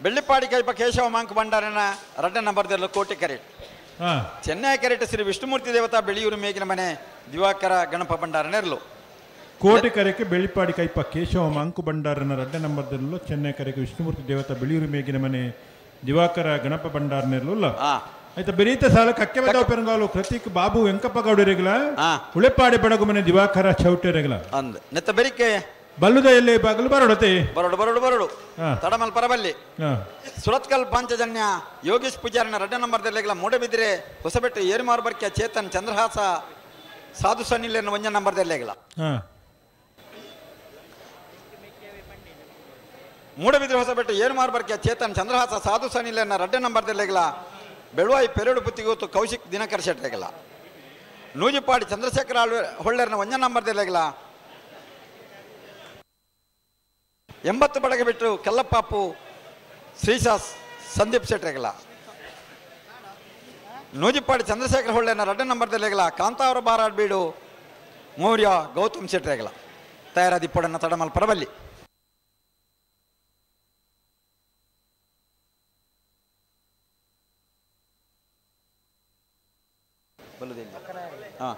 ಬೆಳ್ಳಿಪಾಡಿ ಕೈಪ ಕೇಶವ ಮಾಂಕ ಭಂಡಾರನ ರಡ್ಡ ನಂಬರ್ದಲ್ಲೂ ಕೋಟೆ ಕರೆಟ್. ಚೆನ್ನೈ ಕರೆಟ್ ಶ್ರೀ ವಿಷ್ಣುಮೂರ್ತಿ ದೇವತಾ ಬೆಳಿಯೂರು ಮೇಗಿನ ಮನೆ ದಿವಾಕರ ಗಣಪ ಭಂಡಾರನೆರ್ಲು. ಕೋಟೆ ಕರೆಗೆ ಬೆಳ್ಳಿಪಾಡಿ ಕೈಪ ಕೇಶವ ಮಾಂಕು ಭಂಡಾರನ ರಡ್ಡ ನಂಬರ್ದಲ್ಲೂ ಚೆನ್ನೈ ಕರೆಗೆ ವಿಷ್ಣುಮೂರ್ತಿ ದೇವತಾ ಬೆಳಿಯೂರು ಮೇಗಿನ ಮನೆ ದಿವಾಕರ ಗಣಪ ಭಂಡಾರನೆರ್ಲು. ಆಯ್ತಾ ಬೆರೀತ ಸಾಲ ಕಕ್ಕೆ ಬದಾವ ಪೆರಂಗಾಲು ಕೃತಿಕ್ ಬಾಬು ವೆಂಕಪ್ಪ ಗೌಡರಿಗಲ ಉಳೆಪಾಡಿ ಬಡಗು ಮನೆ ದಿವಾಕರ ಚೌಟೆರೆಗಲ ಅಂದ್ ನೆತ್ತ ಬೆರಿಕೆ ಬಲ್ಲುದ ಎಲ್ಲಿ ಬಾಗಲು ಬರೋಡತೆ ಬರೋಡು ಬರೋಡು ಬರೋಡು ತಡಮಲ್ ಪರಬಲ್ಲಿ. ಸುರತ್ಕಲ್ ಪಾಂಚಜನ್ಯ ಯೋಗೇಶ್ ಪೂಜಾರಿನ ರಡ್ಡ ನಂಬರ್ದಲ್ಲಿಗಳ ಮೂಡಬಿದ್ರೆ ಹೊಸಬೆಟ್ಟು ಏರುಮಾರು ಬರ್ಕೆ ಚೇತನ್ ಚಂದ್ರಹಾಸ ಸಾಧು ಸನ್ನಿಲೇನ ಒಂಜ ನಂಬರ್ದಲ್ಲಿಗಳ. ಮೂಡಬಿದ್ರೆ ಹೊಸಬೆಟ್ಟು ಏರುಮಾರು ಬರ್ಕೆ ಚೇತನ್ ಚಂದ್ರಹಾಸ ಸಾಧು ಸನ್ನಿಲೇನ ರಡ್ಡ ನಂಬರ್ದಲ್ಲಿಗಳ ಬೆಳುವಾಯಿ ಪೆರಡು ಬುತ್ತಿಗೋತು ಕೌಶಿಕ್ ದಿನಕರ್ ಶೆಟ್ಟೆಗಳ. ನೂಜಿಪಾಡಿ ಚಂದ್ರಶೇಖರ ಹೊಳ್ಳೆರ್ನ ಒಂಜ ನಂಬರ್ದಲ್ಲಿಗಳ 80 ಬಡಗೆ ಬಿಟ್ಟು ಕೆಲ್ಲಪ್ಪಾಪು ಶ್ರೀಶಾ ಸಂದೀಪ್ ಶೆಟ್ಟರೆಗಲ. ನೂಜಿಪಾಡಿ ಚಂದ್ರಶೇಖರ ಹೊಳ್ಳೆನ ರಡ್ಡ ನಂಬರ್ದಲ್ಲಿಗಳ ಕಾಂತಾವರ ಬಾರಾಡ್ ಬೀಡು ಮೌರ್ಯ ಗೌತಮ್ ಶೆಟ್ಟರೆಗಲ. ತಯಾರಾದಿಪ್ಪಡನ್ನ ತಡಮಲ್ ಪರಬಲ್ಲಿ. ಹಾಂ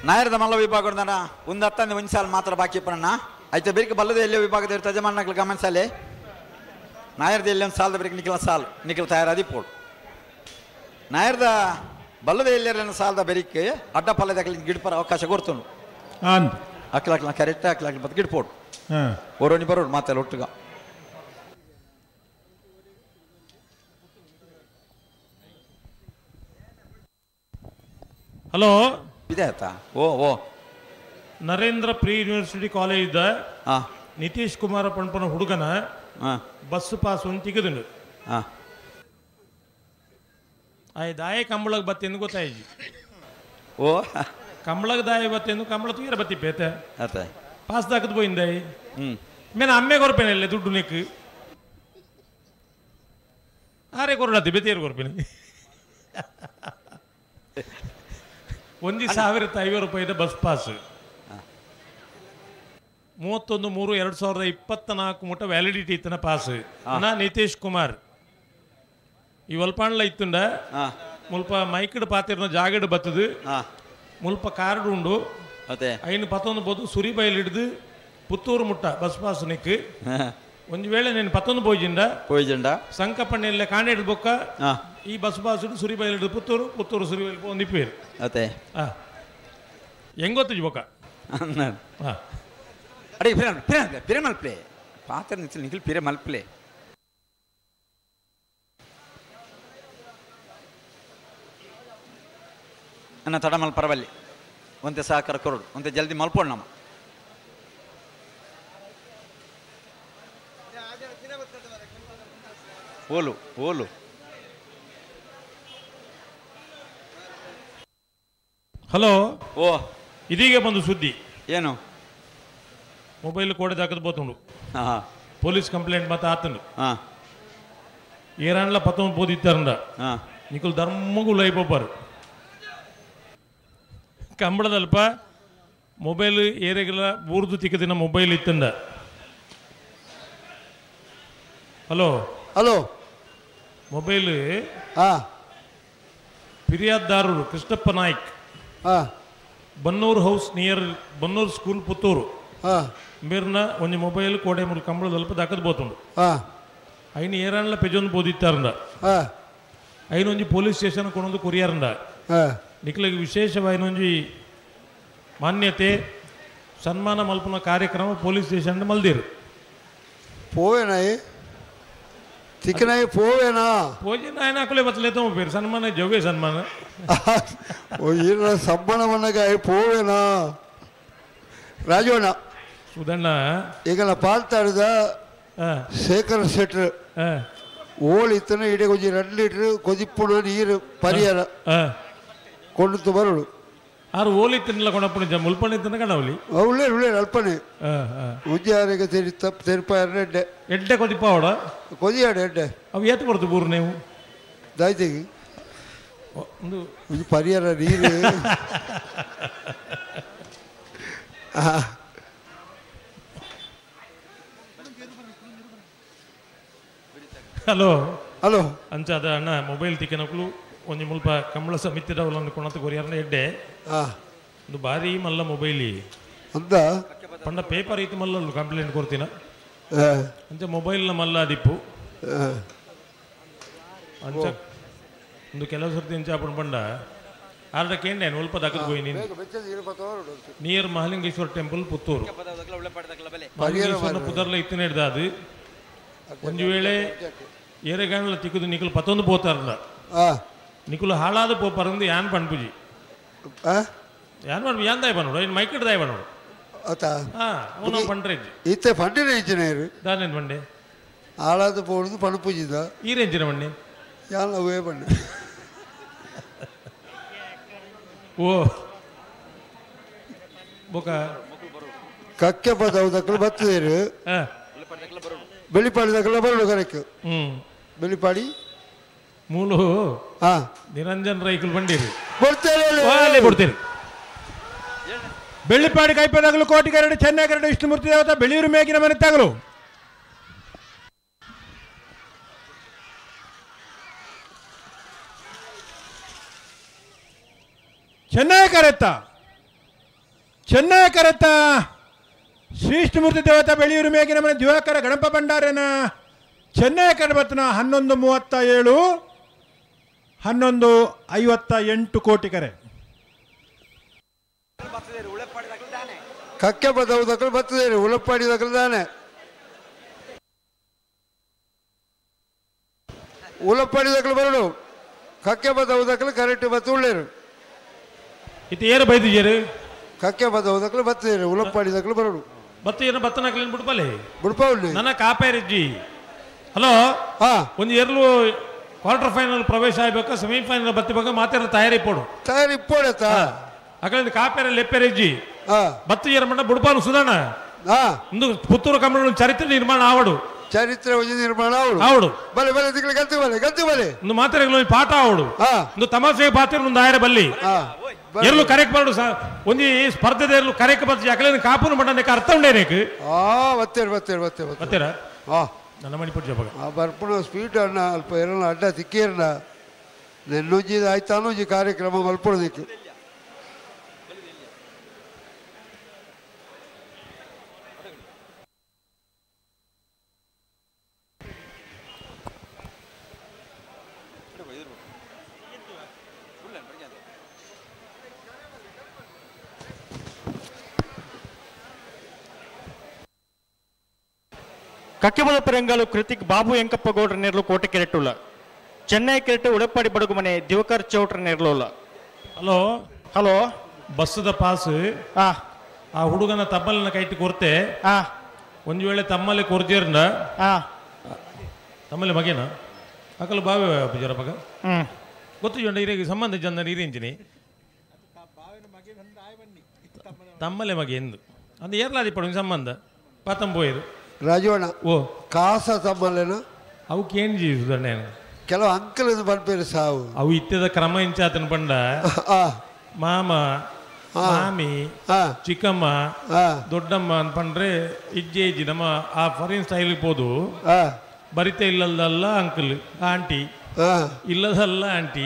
ನಾಯರದ ಮಲ್ಲ ವಿಭಾಗದ ಒಂದು ಹತ್ತಂದು ಒಂದು ಸಾಲ ಮಾತ್ರ ಬಾಕಿ ಪಣ್ಣ అయితే ಬೆರಿಕೆ ಬಲ್ಲದ ಎಲ್ಲೋ ವಿಭಾಗದ ತಜಮಾನಗಳು ಗಮನಿಸಲೆ ನಾಯರ್ದ ಎಲ್ಲಿ ಒಂದು ಸಾಲದ ಬೆರಿಕೆ ನಿಖಿಲ ಸಾಲು ನಿಖಿಲ ತಯಾರಾದಿ ಪೋಡು ನಾಯರ್ದ ಬಲ್ಲದ ಎಲ್ಲೆಲ್ಲ ಸಾಲದ ಬೆರಿಕೆ ಅಡ್ಡ ಪಲ್ಲದ ಗಿಡಪರ ಅವಕಾಶ ಕೊಡ್ತನು ಅಕ್ಲಾಕ್ಲ ಕರೆಕ್ಟ್ ಅಕ್ಲಾಕ್ಲ ಬತ್ ಗಿಡಪೋಡು ಓರೋನಿ ಬರೋಡು ಮಾತೆಲ್ಲ ಒಟ್ಟುಗ ಹಲೋ ಇದೆ ಆಯ್ತಾ ಓ ಓ ನರೇಂದ್ರ ಪ್ರೀ ಯೂನಿವರ್ಸಿಟಿ ಕಾಲೇಜ್ ಇದ್ದ ನಿತೀಶ್ ಕುಮಾರ ಪಣಪನ ಹುಡುಗನ ಬಸ್ ಪಾಸ್ ಒಂದು ತೆಗೆದುಂಡು ದಾಯ ಕಂಬಳಗ್ ಬತ್ತೆಂದು ಗೊತ್ತಾಯ್ತು ಓ ಕಂಬಳಗ್ ದಾಯ ಬತ್ತೆಂದು ಕಂಬಳ ತುಯರ ಬತ್ತಿ ಪೇತೆ ಪಾಸ್ ದಾಕದ್ ಪೋಯಿಂದಾಯಿ ಮೇನ ಅಮ್ಮೆ ಕೊರ್ಪೇನೆ ದುಡ್ಡು ನೆಕ್ ಆರೆ ಕೊರಡತ್ತಿ ಬೆತ್ತೇರು ಕೊರ್ಪೇನೆ 1550 ರೂಪಾಯಿದ ಬಸ್ ಪಾಸ್ 31/3/2024 ಮುಟ್ಟ ವ್ಯಾಲಿಡಿಟಿ ಇತ್ತನ ಪಾಸ್ ಅಣ್ಣ ನಿತೀಶ್ ಕುಮಾರ್ ಈ ಒಲ್ಪಾಂಡ್ಲ ಇತ್ತುಂಡ ಮುಲ್ಪ ಮೈಕ್ಡ್ ಪಾತಿರ್ನ ಜಾಗಡ್ ಬತ್ತದು ಮುಲ್ಪ ಕಾರ್ಡ್ ಉಂಡು ಐನು ಪತ್ತೊಂದು ಬೋದು ಸುರಿ ಬೈಲ್ ಹಿಡ್ದು ಪುತ್ತೂರು ಮುಟ್ಟ ಬಸ್ ಪಾಸ್ ನಿಕ್ ಒಂದು ವೇಳೆ ನೀನು ಪತ್ತೊಂದು ಪೋಯ್ಜಿಂಡ ಪೋಯ್ಜಿಂಡ ಸಂಕಪ್ಪಣ್ಣೆಲ್ಲ ಕಾಂಡೇಡ್ ಬೊಕ್ಕ ಈ ಬಸ್ ಪಾಸ್ ಸುರಿಬೈಲ್ ಪುತ್ತೂರು ಪುತ್ತೂರು ಸುರಿಬೈಲ್ ಒಂದಿಪ್ಪೇರು ಅತ್ತೆ ಹೆಂಗೊತ್ತಿಜಿ ಬೊಕ್ಕ ಅಡೆ ಪಿರ ಪಿರ ಮಲ್ಪ್ಲೆ ಪಾತ್ರ ನಿಲ್ಸಲು ನಿಖಿಲ್ ಪಿರ ಮಲ್ಪ್ಲೆ ಅನ್ನ ತಡ ಮಲ್ ಪರವಲ್ಲಿ ಒಂತೆ ಸಹಕಾರ ಕೊರಡು ಒಂತೆ ಜಲ್ದಿ ಮಲ್ಪೋಣ ನಮ್ಮ ಓಲು ಓಲು ಹಲೋ ಓ ಇದೀಗ ಬಂದು ಸುದ್ದಿ ಏನು ಮೊಬೈಲ್ ಕೋಡೆ ದಾಕದ ಬೋತುಂಡು ಪೊಲೀಸ್ ಕಂಪ್ಲೇಂಟ್ ಮತ್ತೆ ಆತನು ಏರಾನ್ಲ ಪತ್ತೊಂದು ಪೋದಿತ್ತಾರಂದ ನಿಕುಲ್ ಧರ್ಮಗೂ ಲೈಪೊಬ್ಬರು ಕಂಬಳದಲ್ಪ ಮೊಬೈಲ್ ಏರೆಗೆಲ್ಲ ಬೂರ್ದು ತಿಕ್ಕದಿನ ಮೊಬೈಲ್ ಇತ್ತಂದ ಹಲೋ ಹಲೋ ಮೊಬೈಲ್ ಫಿರ್ಯಾದ್ದಾರರು Krishnappa Naik Bannur house near Bannur school Puttur ಮೇರ್ನ ಒಂಜಿ ಮೊಬೈಲ್ ಕೋಡೆ ಮೂರು ಕಂಬಳದಲ್ಪ ದಾಕದ್ ಬೋತುಂಡು ಐನ ಏರಾನ್ಲ ಪೆಜೊಂದು ಬೋದಿತ್ತಾರಂದ ಐನೊಂಜಿ ಪೊಲೀಸ್ ಸ್ಟೇಷನ್ ಕೊನೊಂದು ಕೊರಿಯಾರಂದ ನಿಕ್ಲೆಗ್ ವಿಶೇಷವಾಯಿನೊಂಜಿ ಮಾನ್ಯತೆ ಸನ್ಮಾನ ಮಲ್ಪುನ ಕಾರ್ಯಕ್ರಮ ಪೊಲೀಸ್ ಸ್ಟೇಷನ್ ಮಲ್ದಿರು ಪೋವೇನಾಯಿ ತಿಕ್ಕನಾಯಿ ಪೋವೇನಾ ಪೋಜೆ ನಾಯನ ಅಕಲೆ ಬತ್ತಲೆ ತಮ್ಮ ಪೇರು ಸನ್ಮಾನ ಜೋಗೆ ಸನ್ಮಾನ ಓ ಈರ ಸನ್ಮಾನವನ್ನಾಗ ಪೋವೇನಾ ರಾಜವಣ್ಣ ಸುಧಣ್ಣ ಈಗ ನಾ ಪಾಲ್ತಾಡಿದ ಶೇಖರ್ ಶೆಟ್ರು ಓಳು ಇತ್ತನ ಇಡೀ ಕೊಂಚ 2 ಲೀಟ್ರ್ ಕೊದಿಪ್ಪುಡು ನೀರು ಪರಿಹಾರ ಕೊಂಡು ಬರೋಡು ಆರು ಓಲಿ ತಿನ್ನಲ ಕೊಡಪ್ಪಣ ಮುಲ್ಪಣಿ ತಿನ್ನ ಕಣವಲಿ ಉಳ್ಳೇರು ಉಳ್ಳೇರು ಅಲ್ಪನೆ ಉಜ್ಜಾರಿಗೆ ತೆರಿ ತಪ್ಪು ತೆರಿಪ ಎಡ್ಡೆ ಎಡ್ಡೆ ಕೊದಿಪ್ಪ ಅವಡ ಕೊದಿಯಾಡು ಎಡ್ಡೆ ಅವು ಏತು ಬರ್ತದೆ ಬೂರು ನೀವು ದಾಯ್ತಿಗೆ ಒಂದು ಪರಿಹಾರ ನೀರು ಹಲೋ ಹಲೋ ಅಂಚಾದ ಅಣ್ಣ ಮೊಬೈಲ್ ತಿಕ್ಕನಕ್ಲು ಒಂಜಿ ಮುಲ್ಪ ಕಂಬಳ ಸಮಿತಿದವಲನ್ನು ಕೊಣತ ಕೊರಿಯಾರನ ಎಡ್ಡೆ ಒಂದು ಭಾರಿ ಮಲ್ಲ ಮೊಬೈಲಿ ಅಂತ ಪಂಡ ಪೇಪರ್ ಐತಿ ಮಲ್ಲ ಕಂಪ್ಲೇಂಟ್ ಕೊಡ್ತೀನ ಅಂಚ ಮೊಬೈಲ್ನ ಮಲ್ಲ ಅದಿಪ್ಪು ಅಂಚ ಒಂದು ಕೆಲವು ಸರ್ತಿ ಅಂಚ ಅಪ್ಪಣ ಪಂಡ ಆರ್ಡ ಕೇಂಡೆ ಮುಲ್ಪ ದಕ್ಕದ ಪೋಯಿ ನೀನು ನಿಯರ್ ಮಹಾಲಿಂಗೇಶ್ವರ ಟೆಂಪಲ್ ಪುತ್ತೂರು ಮಹಾಲಿಂಗೇಶ್ವರನ ಪುದರ್ಲ ಇತ್ತಿನ ಹಿಡ್ದ ಅದು ಒಂದು ವೇಳೆ ಏರೆಗಾಣಲ ತಿಕ್ಕದು ನಿಕುಲು ಪತ್ತೊಂದು ಪೋತಾರಲ್ಲ ನಿಕುಲು ಹಾಳಾದ ಪೋಪಾರಂದು ಯಾನ್ ಪಣ್ಪುಜಿ ಯಾನ್ ಪಣ್ಪು ಯಾನ್ ದಾಯ ಪನ್ನೋಡು ಇನ್ನು ಮೈಕಡ್ ದಾಯ ಪನ್ನೋಡು ಅವನು ಪಂಡ್ರೆಜ್ಜಿ ಇತ್ತೆ ಪಂಡಿನ ಇಂಜಿನಿಯರ್ ದಾನೇನು ಪಂಡೆ ಹಾಳಾದ ಪೋಡುದು ಪಣಪುಜಿದ ಈ ರೇಂಜಿನ ಪಂಡೆ ಯಾನ್ ಅವೇ ಪಂಡೆ ಓ ಬೊಕ ಕಕ್ಕೆ ಪದವು ದಕ್ಕಲು ಬತ್ತದೇರು ಬೆಳಿಪಾಡಿ ದಕ್ಕಲ ಬರೋಡು ಕರೆಕ್ಟ್ ಬೆಳಿಪಾಡಿ ಮೂಲು ನಿರಂಜನ್ ರೈಕುಲ್ ಬಂಡೀರು ಕೊಡ್ತೇನೆ ಕೊಡ್ತೀರಿ ಬೆಳ್ಳಿಪಾಡಿ ಕೈಪದಾಗಲು ಕೋಟಿಗರಡು ಚೆನ್ನಗರಡು ವಿಷ್ಣುಮೂರ್ತಿ ದೇವತ ಬೆಳೆಯೂರು ಮೇಗಿನ ಮನೆ ತಗಲು ಚೆನ್ನೈ ಕರೆತ್ತ ಚೆನ್ನೈ ಕರೆತ್ತ ಶ್ರೀ ವಿಷ್ಣುಮೂರ್ತಿ ದೇವತಾ ಬೆಳೆಯೂರು ಮೇಗಿನ ಮನೆ ದಿವಾಕರ ಗಣಪ ಭಂಡಾರನ ಚೆನ್ನೈ ಕರಬತ್ನ 11:37 11:58 ಕೋಟಿ ಕರೆ. ಕಕ್ಕೆ ಬದವು ದಕ್ಕಲು ಬರ್ತದೆ ಉಳಪ್ಪಾಡಿ ದಕ್ಕಲು ತಾನೆ ಉಳಪ್ಪಾಡಿ ದಕ್ಕಲು ಬರಡು ಕಕ್ಕೆ ಬದವು ದಕ್ಕಲು ಕರೆಕ್ಟ್ ಬತ್ತು ಉಳ್ಳೇರು ಇದು ಏರು ಬೈದಿಜೇರು ಕಕ್ಕೆ ಬದವು ದಕ್ಕಲು ಬರ್ತದೆ ಉಳಪ್ಪಾಡಿ ದಕ್ಕಲು ಬರಡು ಬತ್ತು ಏನು ಬತ್ತನಕ್ಲೇನು ಬಿಡ್ಪಲೆ ಬಿಡ್ಪೌಲಿ ನನ್ನ ಕಾಪೇರಿಜ್ಜಿ. ಹಲೋ, ಒಂದು ಎರಲು ಕ್ವಾರ್ಟರ್ ಫೈನಲ್ ಪ್ರವೇಶ ಆಗಬೇಕು, ಸೆಮಿಫೈನಲ್ ಬತ್ತಿಬೇಕು, ಮಾತಾಡ ತಯಾರಿ ಪೋಡು ತಯಾರಿ ಪೋಡತ್ತ ಅಕಲಿಂದ ಕಾಪೇರ ಲೆಪ್ಪೆರಿಜ್ಜಿ ಬತ್ತು ಏರ ಮಂಡ ಬುಡ್ಪಾನು ಸುಧಾಣ ಒಂದು ಪುತ್ತೂರು ಕಮ್ಮಳ ಚರಿತ್ರೆ ನಿರ್ಮಾಣ ಆವಡು, ಚರಿತ್ರೆ ನಿರ್ಮಾಣ ಆವಡು ಆವಡು ಬಲೆ ಬಲೆ ದಿಕ್ಕಲು ಗಂತು ಬಲೆ ಗಂತು ಬಲೆ ಒಂದು ಮಾತಾಡಲು ಪಾಠ ಆವಡು, ಒಂದು ತಮಾಷೆ ಪಾತ್ರ ಒಂದು ಆಯರ ಬಲ್ಲಿ ಎರಲು ಕರೆಕ್ಟ್ ಬರಡು ಒಂದು ಸ್ಪರ್ಧೆ ಎರಲು ಕರೆಕ್ಟ್ ಬರ್ತಿ ಅಕಲಿಂದ ಕಾಪುನ ಮಂಡನಕ್ಕೆ ಅರ್ಥ ಉಂಡೇನೇಕು ಬತ್ತೇರು ಬತ್ತೇರು ಬತ್ತೇರು ಬತ್ತೇರ ನನ್ನ ಮಣಿಪುರ ಜಪಗ ಆ ಬರ್ಪುಣ ಸ್ವೀಟ್ ಅಣ್ಣ ಅಲ್ಪ ಎರಲ ಅಡ್ಡ ತಿಕ್ಕೇರ್ನ ನೆನ್ನೊಂಜಿ ಆಯ್ತಾನೊಂಜಿ ಕಾರ್ಯಕ್ರಮ ಮಲ್ಪೊಡದಿಕ್ಕು. ಕಕ್ಕೆಬಲ ಪೆರಂಗಾಲು ಕೃತಿಕ್ ಬಾಬು ಎಂಕಪ್ಪ ಗೌಡ್ರ ನೇರ್ಲು ಕೋಟೆ ಕೆರೆಟುಲ್ಲ. ಚೆನ್ನೈ ಕೆರೆಟು ಉಡಪ್ಪಾಡಿ ಬಡಗುಮನೆ ದಿವಕರ್ ಚೌಟ್ರ ನೇರ್ಲುಲ್ಲ. ಹಲೋ ಹಲೋ ಬಸ್ಸದ ಪಾಸ್ ಆ ಹುಡುಗನ ತಮ್ಮಲಿನ ಕೈಟ್ ಕೊರ್ತೆ. ಒಂದು ವೇಳೆ ತಮ್ಮಲ್ಲಿ ಕೊರ್ಜೇರ್ನ ತಮ್ಮಲ್ಲಿ ಮಗೇನ ಅಕಲು ಬಾವೆ ಪೂಜಾರ ಮಗ ಗೊತ್ತು ಜೊಂಡ ಹಿರಿಯ ಸಂಬಂಧ ಜನ ಹಿರಿಯಂಚಿನಿ ತಮ್ಮಲೆ ಮಗೆ ಎಂದು ಅಂದು ಏರ್ಲಾದಿ ಪಡು ಸಂಬಂಧ ಪಾತಂಬೋಯರು ರಾಜವಣ್ಣ ಓ ಕಾಸ ತಮ್ಮಲ್ಲೇನು ಅವಕ್ಕೆ ಏನು ಜೀವಿಸುದಣ್ಣ ಕೆಲವು ಅಂಕಲ್ ಪನ್ಪೇರು ಸಾವು ಅವು ಇತ್ತದ ಕ್ರಮ ಇಂಚಾತನ ಪಂಡ ಮಾಮ ಮಾಮಿ ಚಿಕ್ಕಮ್ಮ ದೊಡ್ಡಮ್ಮ ಅನ್ಪಂಡ್ರೆ ಇಜ್ಜೆ ಇಜ್ಜಿ ನಮ್ಮ ಆ ಫಾರಿನ್ ಸ್ಟೈಲ್ ಪೋದು ಬರಿತ ಇಲ್ಲದಲ್ಲ ಅಂಕಲ್ ಆಂಟಿ ಇಲ್ಲದಲ್ಲ ಆಂಟಿ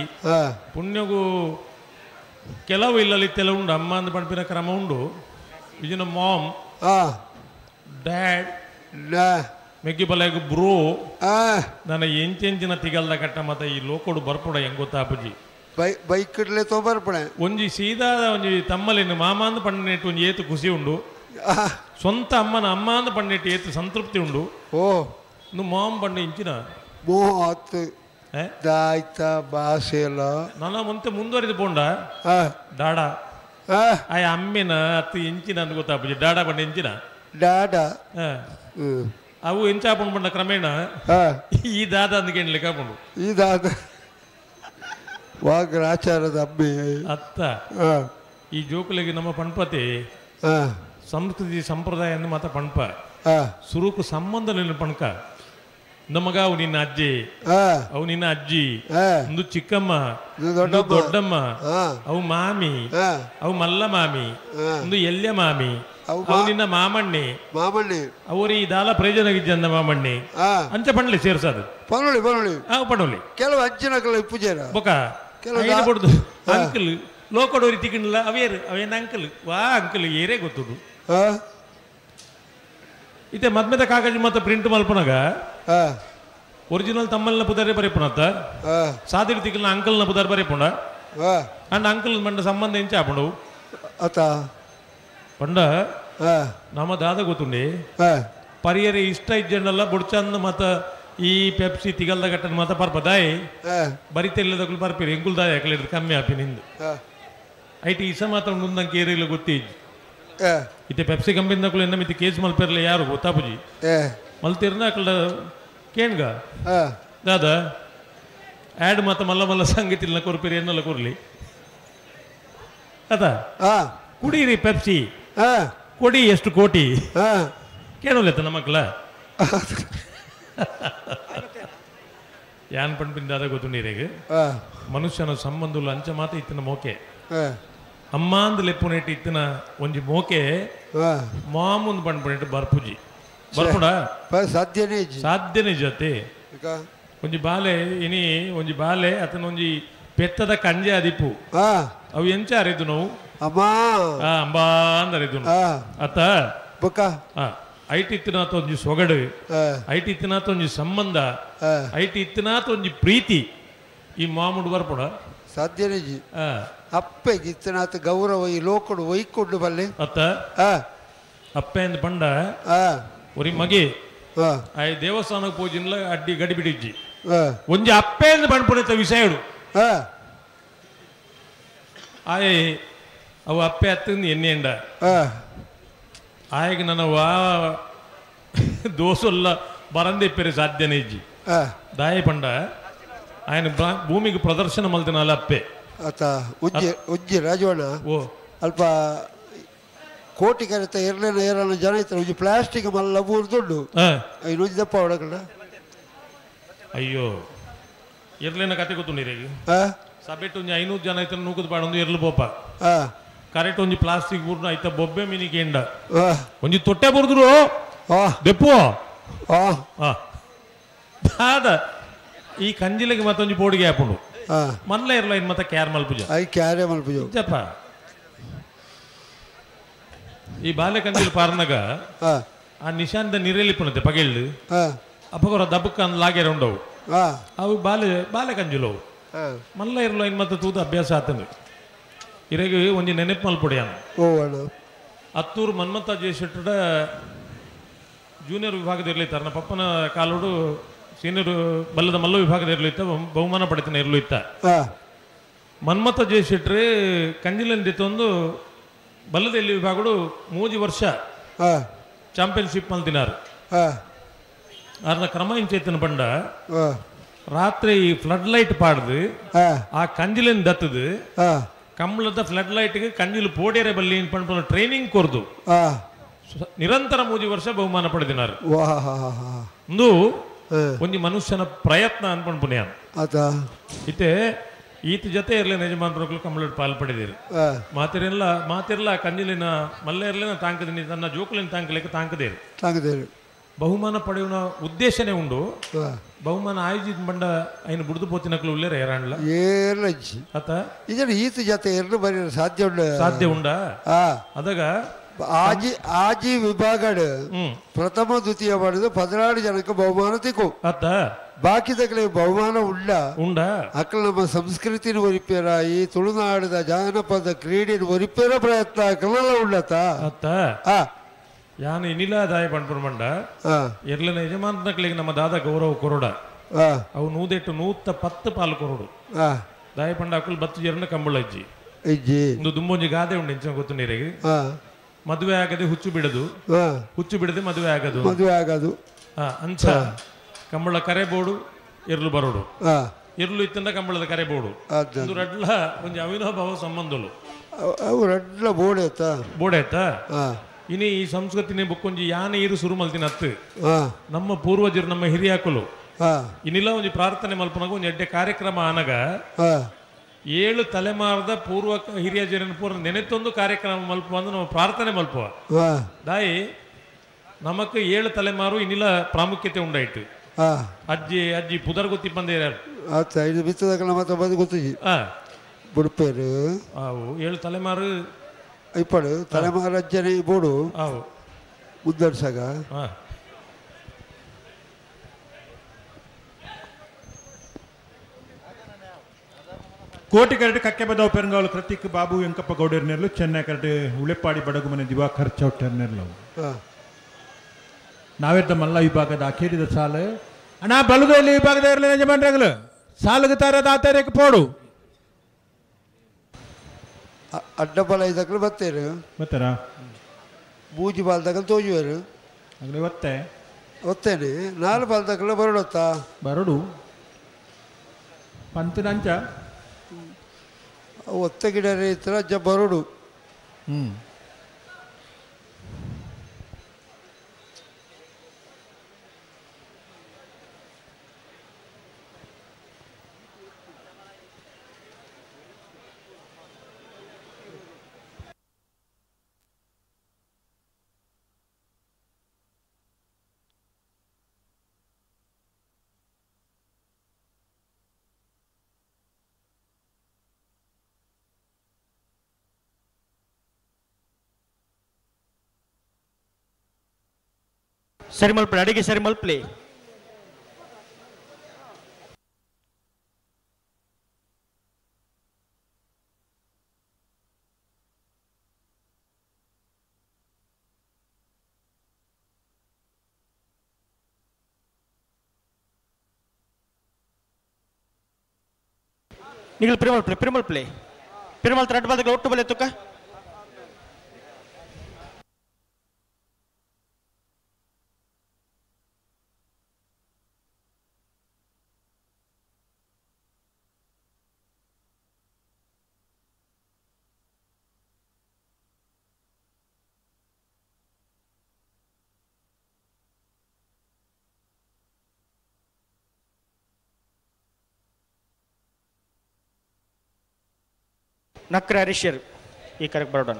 ಪುಣ್ಯಗೂ ಕೆಲವು ಇಲ್ಲಲ್ಲಿ ಇತ್ತೆಲ್ಲ ಉಂಡು ಅಮ್ಮ ಅಂದ್ ಪಂಪಿನ ಕ್ರಮ ಉಂಡು ಇಜಿನ ಮಾಮ್ ಡ್ಯಾಡ್ ಮೆಗ್ಗಿ ಬಲಗ ಬ್ರೋ ನನ್ನ ಎಂಚೆಂಚಿನ ತಿಗಲ್ದ ಕಟ್ಟ ಮತ್ತ ಈ ಲೋಕೋಡು ಬರ್ಪುಡ ಹೆಂಗ್ ಗೊತ್ತಾ ಅಪ್ಪುಜಿ ಬೈಕ್ ಇಡ್ಲೆ ಬರ್ಪಣೆ ಒಂಜಿ ಸೀದಾದ ಒಂಜಿ ತಮ್ಮಲಿನ ಮಾಮ ಅಂದ್ ಪಂಡಿನೆಟ್ಟು ಒಂಜಿ ಏತು ಖುಷಿ ಉಂಡು ಸ್ವಂತ ಅಮ್ಮನ ಅಮ್ಮ ಅಂದ್ ಪಂಡಿನೆಟ್ಟು ಏತು ಸಂತೃಪ್ತಿ ಉಂಡು ಓ ಮಾಮ್ ಪಂಡ ಇಂಚಿನ ದಾಯ್ತ ಭಾಷೆ ಎಲ್ಲ ನನ್ನ ಮುಂತೆ ಮುಂದುವರಿದು ಪೋಂಡ ಡಾಡಾ ಆಯ ಅಮ್ಮಿನ ಅತ್ತು ಇಂಚಿನ ಅಂತ ಗೊತ್ತಾಪುಜಿ ಡಾಡಾ ಪಂಡ ಇಂಚಿನ ಡಾಡಾ ಅವು ಎಂಚಾಪುಂಡು ಪಂಡ ಕ್ರಮೇಣ ಈ ದಾದ ಅಂದ್ ಕೇಳಲಿಕ್ಕೆ ಹಾಪುಂಡು ಈ ದಾದ ವಾಗ್ರಾಚಾರದ ಅಮ್ಮೆ ಅತ್ತ ಈ ಜೋಕುಲಿಗೆ ನಮ್ಮ ಪಣ್ಪತಿ ಸಂಸ್ಕೃತಿ ಸಂಪ್ರದಾಯ ಅಂದ್ ಮಾತ ಪಣ್ಪ ಸುರುಕು ಸಂಬಂಧ ನಿನ್ನ ಪಣ್ಕ ನಮಗ ಅವು ನಿನ್ನ ಅಜ್ಜಿ ಅವು ನಿನ್ನ ಅಜ್ಜಿ ಒಂದು ಚಿಕ್ಕಮ್ಮ ದೊಡ್ಡಮ್ಮ ಅವು ಮಾಮಿ ಅವು ಮಲ್ಲ ಮಾಮಿ ಒಂದು ಎಲ್ಯ ಮಾಮಿ ಅವು ನಿನ್ನ ಮಾಮಣ್ಣಿ ಮಾಮಣ್ಣಿ ಅವರು ಈ ದಾಲ ಪ್ರಯೋಜನ ಇಜ್ಜಂದ ಮಾಮಣ್ಣಿ ಅಂಚ ಪಂಡ್ಲಿ ಸೇರ್ಸದು ಪನೊಳಿ ಪನೊಳಿ ಪಣೊಲಿ ಕೆಲವು ಅಜ್ಜಿನಕಲ ಪೂಜೆರ ಬೊಕ ಬೊಡ್ದು ಅಂಕಲ್ ಲೋಕಡೋರಿ ತಿಕ್ಕಂಡಿಲ್ಲ ಅವೇರು ಅವೇನ ಅಂಕಲ್ ವಾ ಅಂಕಲ್ ಏರೇ ಗೊತ್ತುಡು ಇತ್ತೆ ಮದ್ಮೆದ ಕಾಗಜ್ ಮತ್ತೆ ಪ್ರಿಂಟ್ ಮಲ್ಪನಾಗ ಒರಿಜಿನಲ್ ತಮ್ಮಲ್ನ ಪುದಾರೆ ಬರೆಪುಣತ್ತ ಸಾದಿರ್ ತಿಕ್ಕಲ್ನ ಅಂಕಲ್ನ ಪುದಾರ್ ಬರೆಪುಣ ಅಂಡ್ ಅಂಕಲ್ ಮಂಡ ಸಂಬಂಧ ಎಂಚ ಆಪುಂಡು ಅತ ಪಂಡ ನಮ್ಮ ದಾದ ಗೊತ್ತುಂಡಿ ಪರಿಯರೆ ಇಷ್ಟ ಇಜ್ಜಂಡಲ್ಲ ಬುಡ್ಚಂದ ಮತ್ತ ಈ ಪೆಪ್ಸಿ ತಿಗಲ್ದ ಗಟ್ಟನ್ ಮತ ಪರ್ಪ ದಾಯಿ ಬರಿತೆಲ್ಲದಕ್ಕೂ ಪರ್ಪಿರಿ ಎಂಕುಲ್ ದಾಯ ಯಾಕಲೆ ಕಮ್ಮಿ ಆಪಿ ನಿಂದು IT ಇಸ ಮಾತ್ರ ಮುಂದಂಗೆ ಏರಿಲ್ಲ ಗೊತ್ತಿ ಇತ್ತೆ ಪೆಪ್ಸಿ ಕಂಪನಿದಕ್ಕೂ ಎನ್ನ ಮಿತಿ ಕೇಸ್ ಮಲ್ಪೆರ್ಲ ಯಾರು ಗೊತ್ತಾಪುಜಿ ಮಲ್ತಿರ್ನ ಅಕಲ್ಡ ಕೇಣ್ಗ ದಾದ ಆ್ಯಡ್ ಮಾತ ಮಲ್ಲ ಮಲ್ಲ ಸಂಗತಿಲ್ಲ ಕೊರ್ಪಿರಿ ಎನ್ನೆಲ್ಲ ಕೊರ್ಲಿ ಅದ ಕುಡೀರಿ ಪೆಪ್ಸಿ ಕೊಡಿ ಎಷ್ಟು ಕೋಟಿ ಕೇಳೋಲ್ಲ ನಮ್ಮ ಮಕ್ಕಳ ಯಾನ್ ಪಂಪಿನ ದಾದ ಗೊತ್ತುಂಡೀರೇಗ ಮನುಷ್ಯನ ಸಂಬಂಧುಲು ಅಂಚ ಮಾತ ಇತ್ತಿನ ಮೋಕೆ ಅಮ್ಮ ಅಂದ್ ಲೆಪ್ಪುನೆಟ್ಟು ಇತ್ತಿನ ಒಂಜಿ ಮೋಕೆ ಮಾಮೂಂದು ಪಂಡ್ಪುನೆಟ್ಟು ಬರ್ಪುಜಿ ಬರ್ಪುಡ ಸಾಧ್ಯನೇ ಸಾಧ್ಯನೇ ಜೊತೆ ಒಂಜಿ ಬಾಲೆ ಇನಿ ಒಂಜಿ ಬಾಲೆ ಅತನ ಒಂಜಿ ಪೆತ್ತದ ಕಂಜೆ ಅದಿಪ್ಪು ಅವು ಎಂಚ ಅರಿದು ನೋವು ಅಂಬಾ ಅಂದ ಅರಿದು ಅತ್ತ ಐಟ್ ಇತ್ತಿನಾತ ಒಂಜಿ ಸೊಗಡು ಐಟ್ ಇತ್ತಿನಾತ ಒಂಜಿ ಸಂಬಂಧ ಐಟ್ ಇತ್ತಿನಾತ ಒಂಜಿ ಪ್ರೀತಿ ಈ ಮಾಮೂಡು ಬರ್ಪುಡ ಸಾಧ್ಯನೇ ಅಪ್ಪೆಗೆ ಇತ್ತನಾತ ಗೌರವ ಈ ಲೋಕಡು ಒಯ್ಕೊಂಡು ಬಲ್ಲೆ ಅತ್ತ ಅಪ್ಪೆ ಅಂದ್ ಪಂಡ ಒರಿ ಮಗೆ ಆಯ್ ದೇವಸ್ಥಾನಕ್ಕೆ ಪೂಜಿನ್ಲ ಅಡ್ಡಿ ಗಡಿಬಿಡಿಜ್ಜಿ ಒಂಜಿ ಅಪ್ಪೆ ಅಂದ್ ಪಂಡ್ಪುಣಿತ ವಿಷಯಡು ಆಯ್ ಅವು ಅಪ್ಪೆ ಅತ್ತಿಂದ ಎಣ್ಣೆಂಡ ಆಯಗ್ ನನ್ನ ವಾ ದೋಸೊಲ್ಲ ಬರಂದೆ ಸಾಧ್ಯನೇ ಇಜ್ಜಿ ದಾಯ ಪಂಡ ఆయన ಭೂಮಿಗೆ ಪ್ರದರ್ಶನ ಮಲ್ತಿನಲ್ಲ ಅಪ್ಪೆ ಅತ ಉಜ್ಜೆ ಉಜ್ಜೆ ರಾಜವಣ್ಣ ಓ ಅಲ್ಪ ಕೋಟಿ ಕರೆತ ಎರಡನೇ ಏರಲ್ಲ ಜನ ಇತ್ತು ಉಜ್ಜಿ ಪ್ಲಾಸ್ಟಿಕ್ ಮಲ್ಲ ಊರು ದುಡ್ಡು ಐನು ಉಜ್ಜಪ್ಪ ಒಳಗಡ ಅಯ್ಯೋ ಎರ್ಲೇನ ಕತೆ ಗೊತ್ತುಂಡಿರಿ ಸಬೆಟ್ ಒಂಜಿ 500 ಜನ ಐತ ನೂಕುದು ಪಾಡೊಂದು ಎರ್ಲು ಪೋಪ ಕರೆಕ್ಟ್ ಒಂಜಿ ಪ್ಲಾಸ್ಟಿಕ್ ಬೂರ್ನ ಐತ ಬೊಬ್ಬೆ ಮೀನಿಗೆ ಎಂಡ ಒಂಜಿ ತೊಟ್ಟೆ ಬುರ್ದ್ರು ದೆಪ್ಪು ದಾದ ಈ ಕಂಜಿಲಿಗೆ ಮತ್ತೊಂಜಿ ಬೋಡಿಗೆ ಹಾಪುಂಡು ಮಲ್ಲ ಇರಲ್ಲ ಇನ್ ಮತ್ತೆ ಕ್ಯಾರ್ ಮಲ್ಪುಜ I ಕ್ಯಾರೆ ಮಲ್ಪುಜ ಜಪ್ಪ ಈ ಬಾಲೆ ಕಂಜಿಲ್ ಪಾರ್ನಗ ಆ ನಿಶಾಂತ ನಿರೇಲಿ ಪುನತೆ ಪಗೆಳ್ಳು ಅಪ್ಪಗೊರ ದಬ್ಬಕ್ಕ ಅಂದ್ ಲಾಗೇರ ಉಂಡವು ಅವು ಬಾಲೆ ಬಾಲೆ ಕಂಜಿಲವು ಮಲ್ಲ ಇರಲ್ಲ ಇನ್ ಮತ್ತೆ ತೂತ ಅಭ್ಯಾಸ ಆತನು ಇರಗೆ ಒಂಜಿ ನೆನಪು ಮಲ್ಪುಡಿಯಾನ ಅತ್ತೂರು ಮನ್ಮಥ ಜಯಶೆಟ್ಟಡ ಜೂನಿಯರ್ ವಿಭಾಗದ ಇರಲಿತ್ತ ನನ್ನ ಪಪ್ಪನ ಕಾಲೋಡು ಸೀನಿಯರ್ ಬಲ್ಲದ ಮಲ್ಲ ವಿಭಾಗದ ಇರಲಿತ್ತ ಬಹುಮಾನ ಪಡೆತನ ಇರಲು ಇತ್ತ ಮನ್ಮಥ ಜೆ ಶೆಟ್ರಿ ಕಂಜಿಲಂದಿತ್ತೊಂದು ಬಲ್ಲದ ಎಲ್ಲಿ ವಿಭಾಗಡು 3 ವರ್ಷ ಚಾಂಪಿಯನ್ಶಿಪ್ ಮಲ್ತಿನಾರು. ಅದರ ಕ್ರಮ ಇಂಚೈತನ ಬಂಡ ರಾತ್ರಿ ಫ್ಲಡ್ ಲೈಟ್ ಪಾಡ್ದು ಆ ಕಂಜಿಲಿನ ದತ್ತದು ಕಂಬಳದ ಫ್ಲಡ್ ಲೈಟ್ಗೆ ಕಂಜಿಲು ಪೋಡೇರೆ ಬಲ್ಲಿ ಪಂಡ ಟ್ರೈನಿಂಗ್ ಕೊರ್ದು ನಿರಂತರ 3 ವರ್ಷ ಬಹುಮಾನ ಪಡೆದಿನಾರು. ಒಂದು ಒಂಜಿ ಮನುಷ್ಯನ ಪ್ರಯತ್ನ ಅನ್ಕೊಂಡು ಪುಣ್ಯ ಇತ್ತೆ ಈತ ಜೊತೆ ಇರಲಿ ಯಜಮಾನ್ರು ಕಂಬಳ ಪಾಲ್ ಪಡೆದಿರು ಮಾತಿರಲ್ಲ ಮಾತಿರಲ್ಲ ಕಂಜಿಲಿನ ಮಲ್ಲ ಇರಲಿನ ತಾಂಕದಿನಿ ತನ್ನ ಜೋಕುಲಿನ ತಾಂಕಲಿಕ್ಕೆ ತಾಂಕದೇರು ತಾಂಕದೇರು ಬಹುಮಾನ ಪಡೆಯುವ ಉದ್ದೇಶನೇ ಉಂಡು. ಬಹುಮಾನ ಆಯೋಜಿತ ಬಂಡ ಐನು ಬುಡ್ದು ಪೋತಿನಕ್ಲು ಉಲ್ಲೇರ ಏರಾಂಡ್ಲ ಏರ್ಲಜ್ಜಿ ಅತ ಇದರ ಈತ ಜೊತೆ ಎರಡು ಬರೀ ಸಾಧ್ಯ ಉಂಡ ಸಾಧ್ಯ ಉಂಡ. ಅದಾಗ ಆಜಿ ಆಜಿ ವಿಭಾಗಡು ಪ್ರಥಮ ದ್ವಿತೀಯ ಮಾಡಿದ 16 ಜನಕ್ಕೆ ಬಹುಮಾನ ತಿಕ್ಕು ಅತ್ತ ಬಾಕಿದಕ್ಲೆ ಬಹುಮಾನ ಉಂಡ ಉಂಡ ಅಕ್ಕಲ ನಮ್ಮ ಸಂಸ್ಕೃತಿನ ಒರಿಪೇರ ಈ ತುಳುನಾಡದ ಜಾನಪದ ಕ್ರೀಡೆನ ಒರಿಪೇರ ಪ್ರಯತ್ನ ಅಕ್ಕಲೆಲ್ಲ ಉಂಡತ ಅತ್ತ ಯಾನು ಇನಿಲ ದಾಯ ಪಂಡ್ಪುರ ಮಂಡ ಎರ್ಲನ ಯಜಮಾನಕ್ಲಿಗೆ ನಮ್ಮ ದಾದ ಗೌರವ ಕೊರಡ ಅವು 108 110 ಪಾಲು ಕೊರಡು ದಾಯ ಪಂಡ ಅಕ್ಕಲು ಬತ್ತು ಜರನ ಕಂಬಳ ಅಜ್ಜಿ ಇಜ್ಜಿ ಒಂದು ದುಂಬೊಂಜಿ ಗಾದೆ ಉಂಡು ಇಂಚ ಗೊತ್ತು ನೀರಿಗೆ ಮದುವೆ ಆಗದೆ ಹುಚ್ಚು ಬಿಡದು ಹುಚ್ಚು ಬಿಡದೆ ಮದುವೆ ಆಗದು ಮದುವೆ ಆಗದು ಅಂಚ ಕಂಬಳ ಕರೆ ಬೋಡು ಎರ್ಲು ಬರೋಡು ಎರ್ಲು ಇತ್ತಂದ ಕಂಬಳದ ಕರೆ ಬೋಡು ಒಂದು ರಡ್ಲ ಒಂಜಿ ಅವಿನಾಭಾವ ಸಂಬಂಧಲು ಅವು ರಡ್ಲ ಬೋಡೆ ಬೋಡೆ ಇನಿ ಈ ಸಂಸ್ಕೃತಿನೇ ಬುಕ್ಕೊಂಜಿ ಯಾನೆ ಇರು ಸುರು ಮಲ್ತಿನ ಅತ್ತು ನಮ್ಮ ಪೂರ್ವಜರು ನಮ್ಮ ಹಿರಿಯಾಕುಲು ಇನ್ನಿಲ್ಲ ಒಂಜಿ ಪ್ರಾರ್ಥನೆ ಮಲ್ಪನಾಗ ಒಂಜಿ ಎಡ್ಡೆ ಕಾರ್ಯಕ್ರಮ ಆನಗ 7 ತಲೆಮಾರದ ಪೂರ್ವ ಹಿರಿಯ ಜನನ ಪೂರ್ವ ನೆನೆತ್ತೊಂದು ಕಾರ್ಯಕ್ರಮ ಮಲ್ಪುವ ಅಂದ್ರೆ ನಾವು ಪ್ರಾರ್ಥನೆ ಮಲ್ಪುವ ದಾಯಿ ನಮಕ್ 7 ತಲೆಮಾರು ಇನ್ನಿಲ್ಲ ಪ್ರಾಮುಖ್ಯತೆ ಉಂಡಾಯ್ತು. ಅಜ್ಜಿ ಅಜ್ಜಿ ಪುದರ್ ಗೊತ್ತಿ ಬಂದ ಬುಡ್ಪೇರು 7 ತಲೆಮಾರು ಇಪ್ಪಡು ತಲೆಮಾರು ಅಜ್ಜನೆ ಬೋಡು ಮುದ್ದರ್ಸಾಗ ಕೋಟಿ ಕರಡು ಕಕ್ಕೆ ಬದವು ಪೆರಂಗಾವಲು ಕೃತಿಕ್ ಬಾಬು ವೆಂಕಪ್ಪ ಗೌಡರ್ನೆರ್ಲು ಚೆನ್ನೈ ಕರಡು ಉಳೆಪಾಡಿ ಬಡಗುಮನೆ ದಿವಾಕರ್ ಚೌಟರ್ನೆರ್ಲು ನಾವೆದ್ದ ಮಲ್ಲ ವಿಭಾಗದ ಅಖೇರಿದ ಸಾಲು ಅಣ್ಣ ಬಲುದಲ್ಲಿ ವಿಭಾಗದ ಇರಲಿ ಯಜಮಾನ್ರಾಗಲು ಸಾಲುಗೆ ತಾರ ದಾತಾರೇಕ ಪೋಡು ಅಡ್ಡ ಬಲ ಇದಕ್ಕಲು ಬತ್ತೇರು ಬತ್ತಾರ ಬೂಜಿ ಬಾಲ್ದಕ್ಕಲು ತೋಜುವರು ಆಗಲೇ ಒತ್ತೆ ಒತ್ತೇನೆ 4 ಬಾಲ್ದಕ್ಕಲು ಬರಡೊತ್ತಾ ಬರಡು ಪಂತಿನಂಚ ಒತ್ತ ಗಿಡ ರೈತರ ಅಜ್ಜ ಬರಡು. ಸರಿ ಮಲ್ಪ್ಲೆ ಅಡಿಗೆ ಸರಿ ಮಲ್ಪ್ಲೆ ನಿಗಲ್ ಪಿರಮಲ್ ಪ್ಲೇ ಪಿರಮಲ್ ಪ್ಲೇ ಪಿರಮಲ್ ತ್ರಡ್ ಬಾಲ್ದಕ್ಕೆ ಒಟ್ಟು ಬಲೆ ತುಕ್ಕ ನಕ್ರ ಹರೀಶರ್ ಈ ಕರೆಕ್ಟ್ ಬರೋಣ.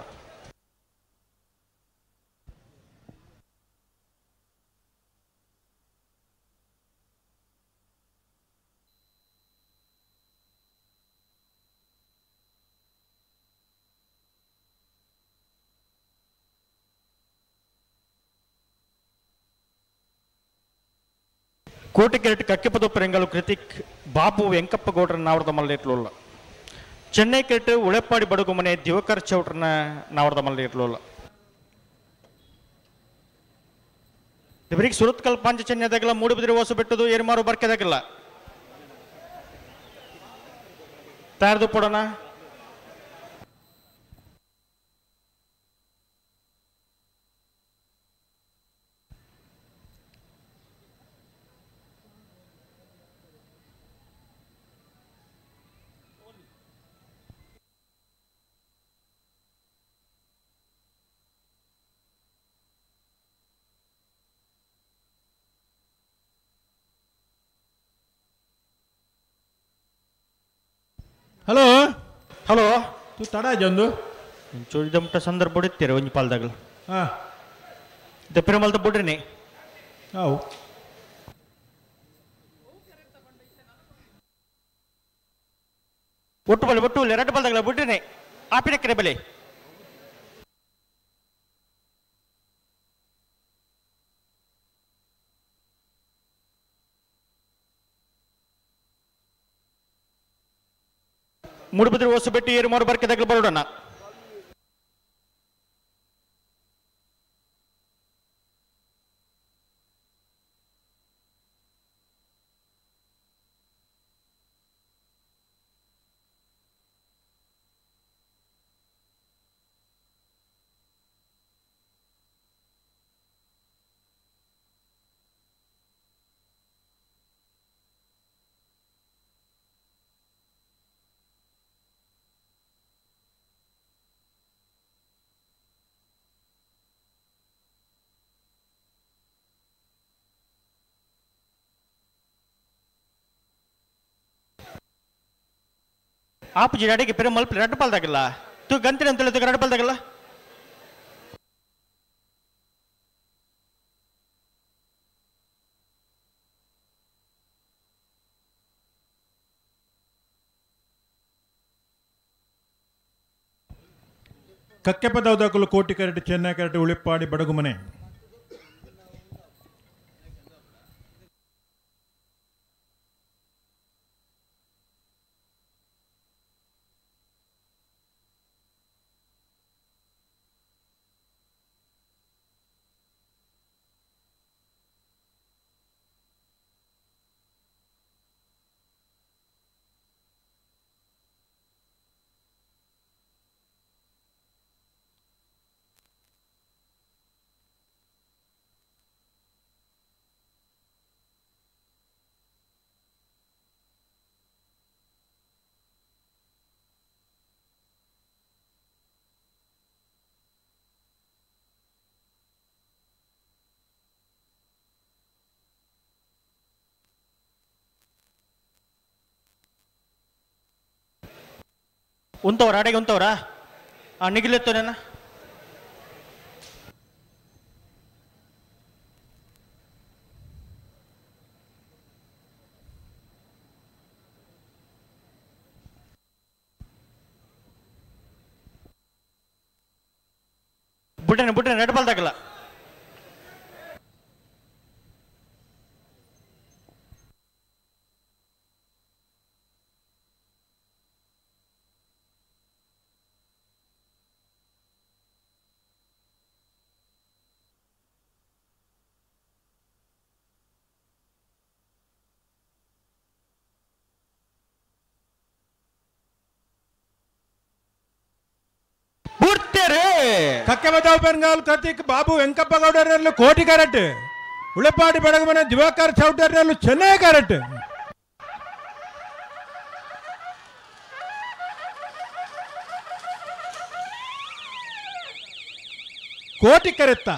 ಕೋಟೆ ಕೆರೆಟ್ ಕಕ್ಕೆಪದೊಪ್ಪರೆಂಗಲು ಕೃತಿಕ್ ಬಾಬು ವೆಂಕಪ್ಪ ಗೌಡ್ರ ನಾವರದ ಮಲ್ಲೇಟ್ಲುಲ್ಲ. ಚೆನ್ನೈ ಕೆರೆಟ್ ಉಳೆಪ್ಪಾಡಿ ಬಡಗುಮನೆ ದಿವಕರ್ ಚೌಟ್ರನ ನಾವರದ ಮಲ್ಲೇಟ್ಲುಲ್ಲ. ದಿಬ್ರಿಗೆ ಸುರತ್ಕಲ್ ಪಾಂಚಜನ್ಯದಾಗಲ ಮೂಡುಬಿದಿರೆ ಓಸು ಬಿಟ್ಟದು ಏರ್ಮಾರು ಬರ್ಕೆದಾಗಲ್ಲ ತಯಾರ್ದು ಪಡೋಣ. ಹಲೋ ಹಲೋ ತೂ ತಡ ಜಂದು ಚೂಡಿದಮಟ ಸಂದರ್ಭ ಹೊಡಿತೀರ ಒಂಜಿ ಪಾಲ್ದಾಗಲು ಹಾಂ ದಪ್ಪಿರಮಲ್ದ ಬುಡ್ರಿನಿ ಅವು ಒಟ್ಟು ಬಲೆ ಒಟ್ಟು ಎರಡು ಪಾಲ್ದಾಗಲ ಬುಡ್ರಿನಿ ಆಪಿನ ಬಲೆ ಮೂಡುಬಿದಿರೆ ಓಸು ಬೆಟ್ಟಿ ಏರು ಮಾರು ಬರ್ಕೆದಾಗಲು ಬರೋಣ. ಆಪುಜಿ ಅಡಿಗೆ ಪೆರು ಮಲ್ಪ ರಡ್ಡು ಪಾಲ್ದಾಗಲ್ಲ ತು ಗಂತಿನ ಅಂತ ಹೇಳಿದ ರಡ್ಡು ಪಾಲ್ದಾಗಲ್ಲ. ಕಕ್ಕೆಪದವದಾಕಲು ಕೋಟಿ ಕರಟೆ ಚೆನ್ನೈ ಕರಟೆ ಉಳಿಪಾಡಿ ಬಡಗುಮನೆ. ಉಂತವ್ರ ಅಡೆಗೆ ಉಂತವ್ರ ಆ ನಿಗಿಲೆತ್ತೋನೇನ ಬುಡ್ಡನೆ ಬುಡ್ಡನೆ ರೆಡ್ ಬಾಲ್ದಾಗಲ್ಲ. ಕಕ್ಕೆಬದಾವ್ ಬೆಂಗಾಲ್ ಕತಿಕ್ ಬಾಬು ವೆಂಕಪ್ಪ ಗೌಡರಲ್ಲೂ ಕೋಟಿ ಕ್ಯಾರೆಟ್, ಉಳೆಪಾಡಿ ಬೆಳಗುಮನೆ ದಿವಾಕರ್ ಚೌಟರ್ನಲ್ಲೂ ಚೆನ್ನೈ ಕ್ಯಾರೆಟ್. ಕೋಟಿ ಕರೆತ್ತ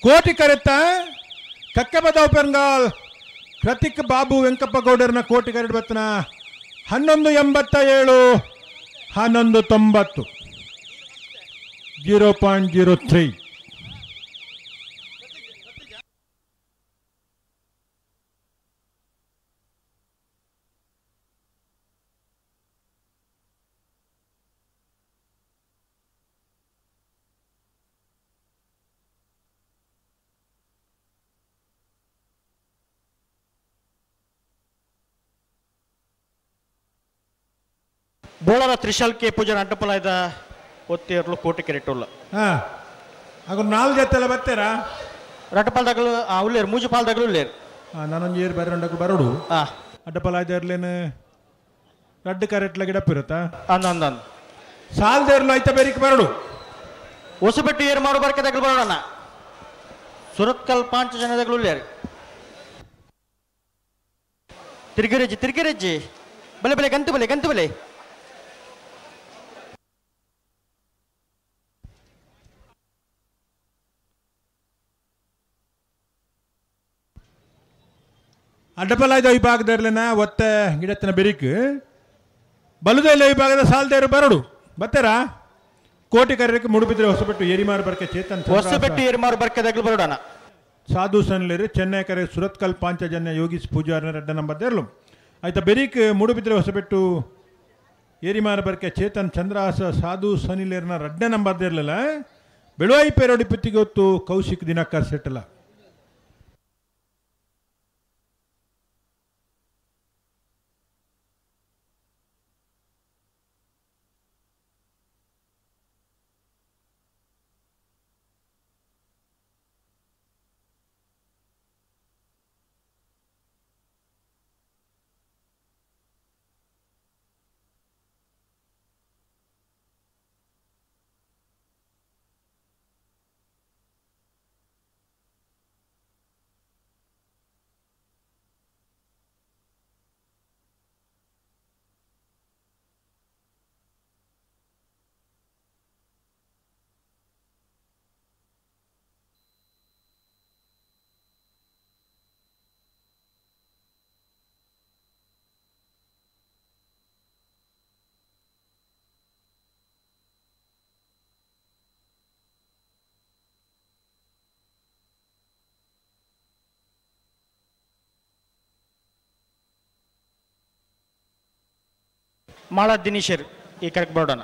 ಕೋಟಿ ಕರೆತ್ತ ಕಕ್ಕೆಬದಾವ್ ಬೆಂಗಾಲ್ ಪ್ರತೀಕ್ ಬಾಬು ವೆಂಕಪ್ಪ ಗೌಡರನ್ನ ಕೋಟಿ ಕ್ಯಾರೆಟ್ ಬತ್ತನ 11.87 11.90 0.03. ಬೋಳರ ತ್ರಿಶಾಲ್ ಕೆ ಪೂಜಾರ ಅಡ್ಡಪಲಾಯ್ದ ಒತ್ತಿರ್ಲು ಕೋಟಿ ಕೆರೆಟುಲ್ಲ. ಹಾಂ, ಹಾಗೂ ನಾಲ್ಕು ಜೊತೆಲ್ಲ ಬರ್ತೀರಾ? ರಟ್ಟಪಾಲ್ದಾಗಲು ಉಳ್ಳೇರು ಮೂಜು ಪಾಲ್ದಾಗಲು ಉಳ್ಳೇರು ನಾನೊಂದು ಏರು ಬೇರೆ ಬರೋಡು ಅಡ್ಡಪಾಲಾಯ್ದರ್ಲೇನು ರಡ್ಡು ಕರೆಟ್ಲ ಗಿಡಪ್ಪಿರುತ್ತಾ ಅಂದ ಅಂದ ಅಂದ ಸಾಲ್ದೇರ್ಲು ಐತ ಬೇರಿಕ್ ಬರಡು ಹೊಸಬೆಟ್ಟು ಏರು ಮಾರು ಬರ್ಕೆದಾಗಲು ಬರೋಣ ಸುರತ್ಕಲ್ ಪಾಂಚ ಜನದಾಗಲು ಉಳ್ಳೇರು ತಿರುಗಿರಜ್ಜಿ ತಿರುಗಿರಜ್ಜಿ ಬಲೆ ಬಲೆ ಗಂತು ಬಲೆ ಗಂತು ಬಲೆ ಅಡ್ಡಪಲಾಯ್ದ ವಿಭಾಗದರ್ಲೆನ ಒತ್ತೆ ಗಿಡತ್ತಿನ ಬೆರಿಕ್ ಬಲುದೆಲ್ಲ ವಿಭಾಗದ ಸಾಲ್ದೇರು ಬರಡು ಬತ್ತೇರಾ ಕೋಟಿ ಕರೆಯಕ್ಕೆ ಮುಡುಬಿದ್ರೆ ಹೊಸಬೆಟ್ಟು ಏರಿಮಾರು ಬರ್ಕೆ ಚೇತನ್ ಹೊಸಬೆಟ್ಟು ಏರಿಮಾರು ಬರ್ಕೆದಾಗಲು ಬರೋಣ ಸಾಧು ಸನ್ಲೇರು ಚೆನ್ನೈ ಕರೆ ಸುರತ್ಕಲ್ ಪಾಂಚಜನ್ಯ ಯೋಗೀಶ್ ಪೂಜಾರನ ರೆಡ್ಡ ನಂಬರ್ ದೇರ್ಲು ಆಯ್ತಾ ಬೆರಿಕ್ ಮೂಡುಬಿದ್ರೆ ಹೊಸಬೆಟ್ಟು ಏರಿಮಾರು ಬರ್ಕೆ ಚೇತನ್ ಚಂದ್ರಹಾಸ ಸಾಧು ಸನಿಲೇರ್ನ ರಡ್ಡ ನಂಬರ್ ದೇರ್ಲಲ್ಲ ಬೆಳುವಾಯಿ ಪೇರೋಡಿ ಪುತ್ತಿಗೆ ಹೊತ್ತು ಕೌಶಿಕ್ ದಿನಕರ್ ಸೆಟ್ಟಲ ಮಾಳ ದಿನೇಶರ್ ಈ ಕರೆಕ್ಟ್ ಬರೋಣ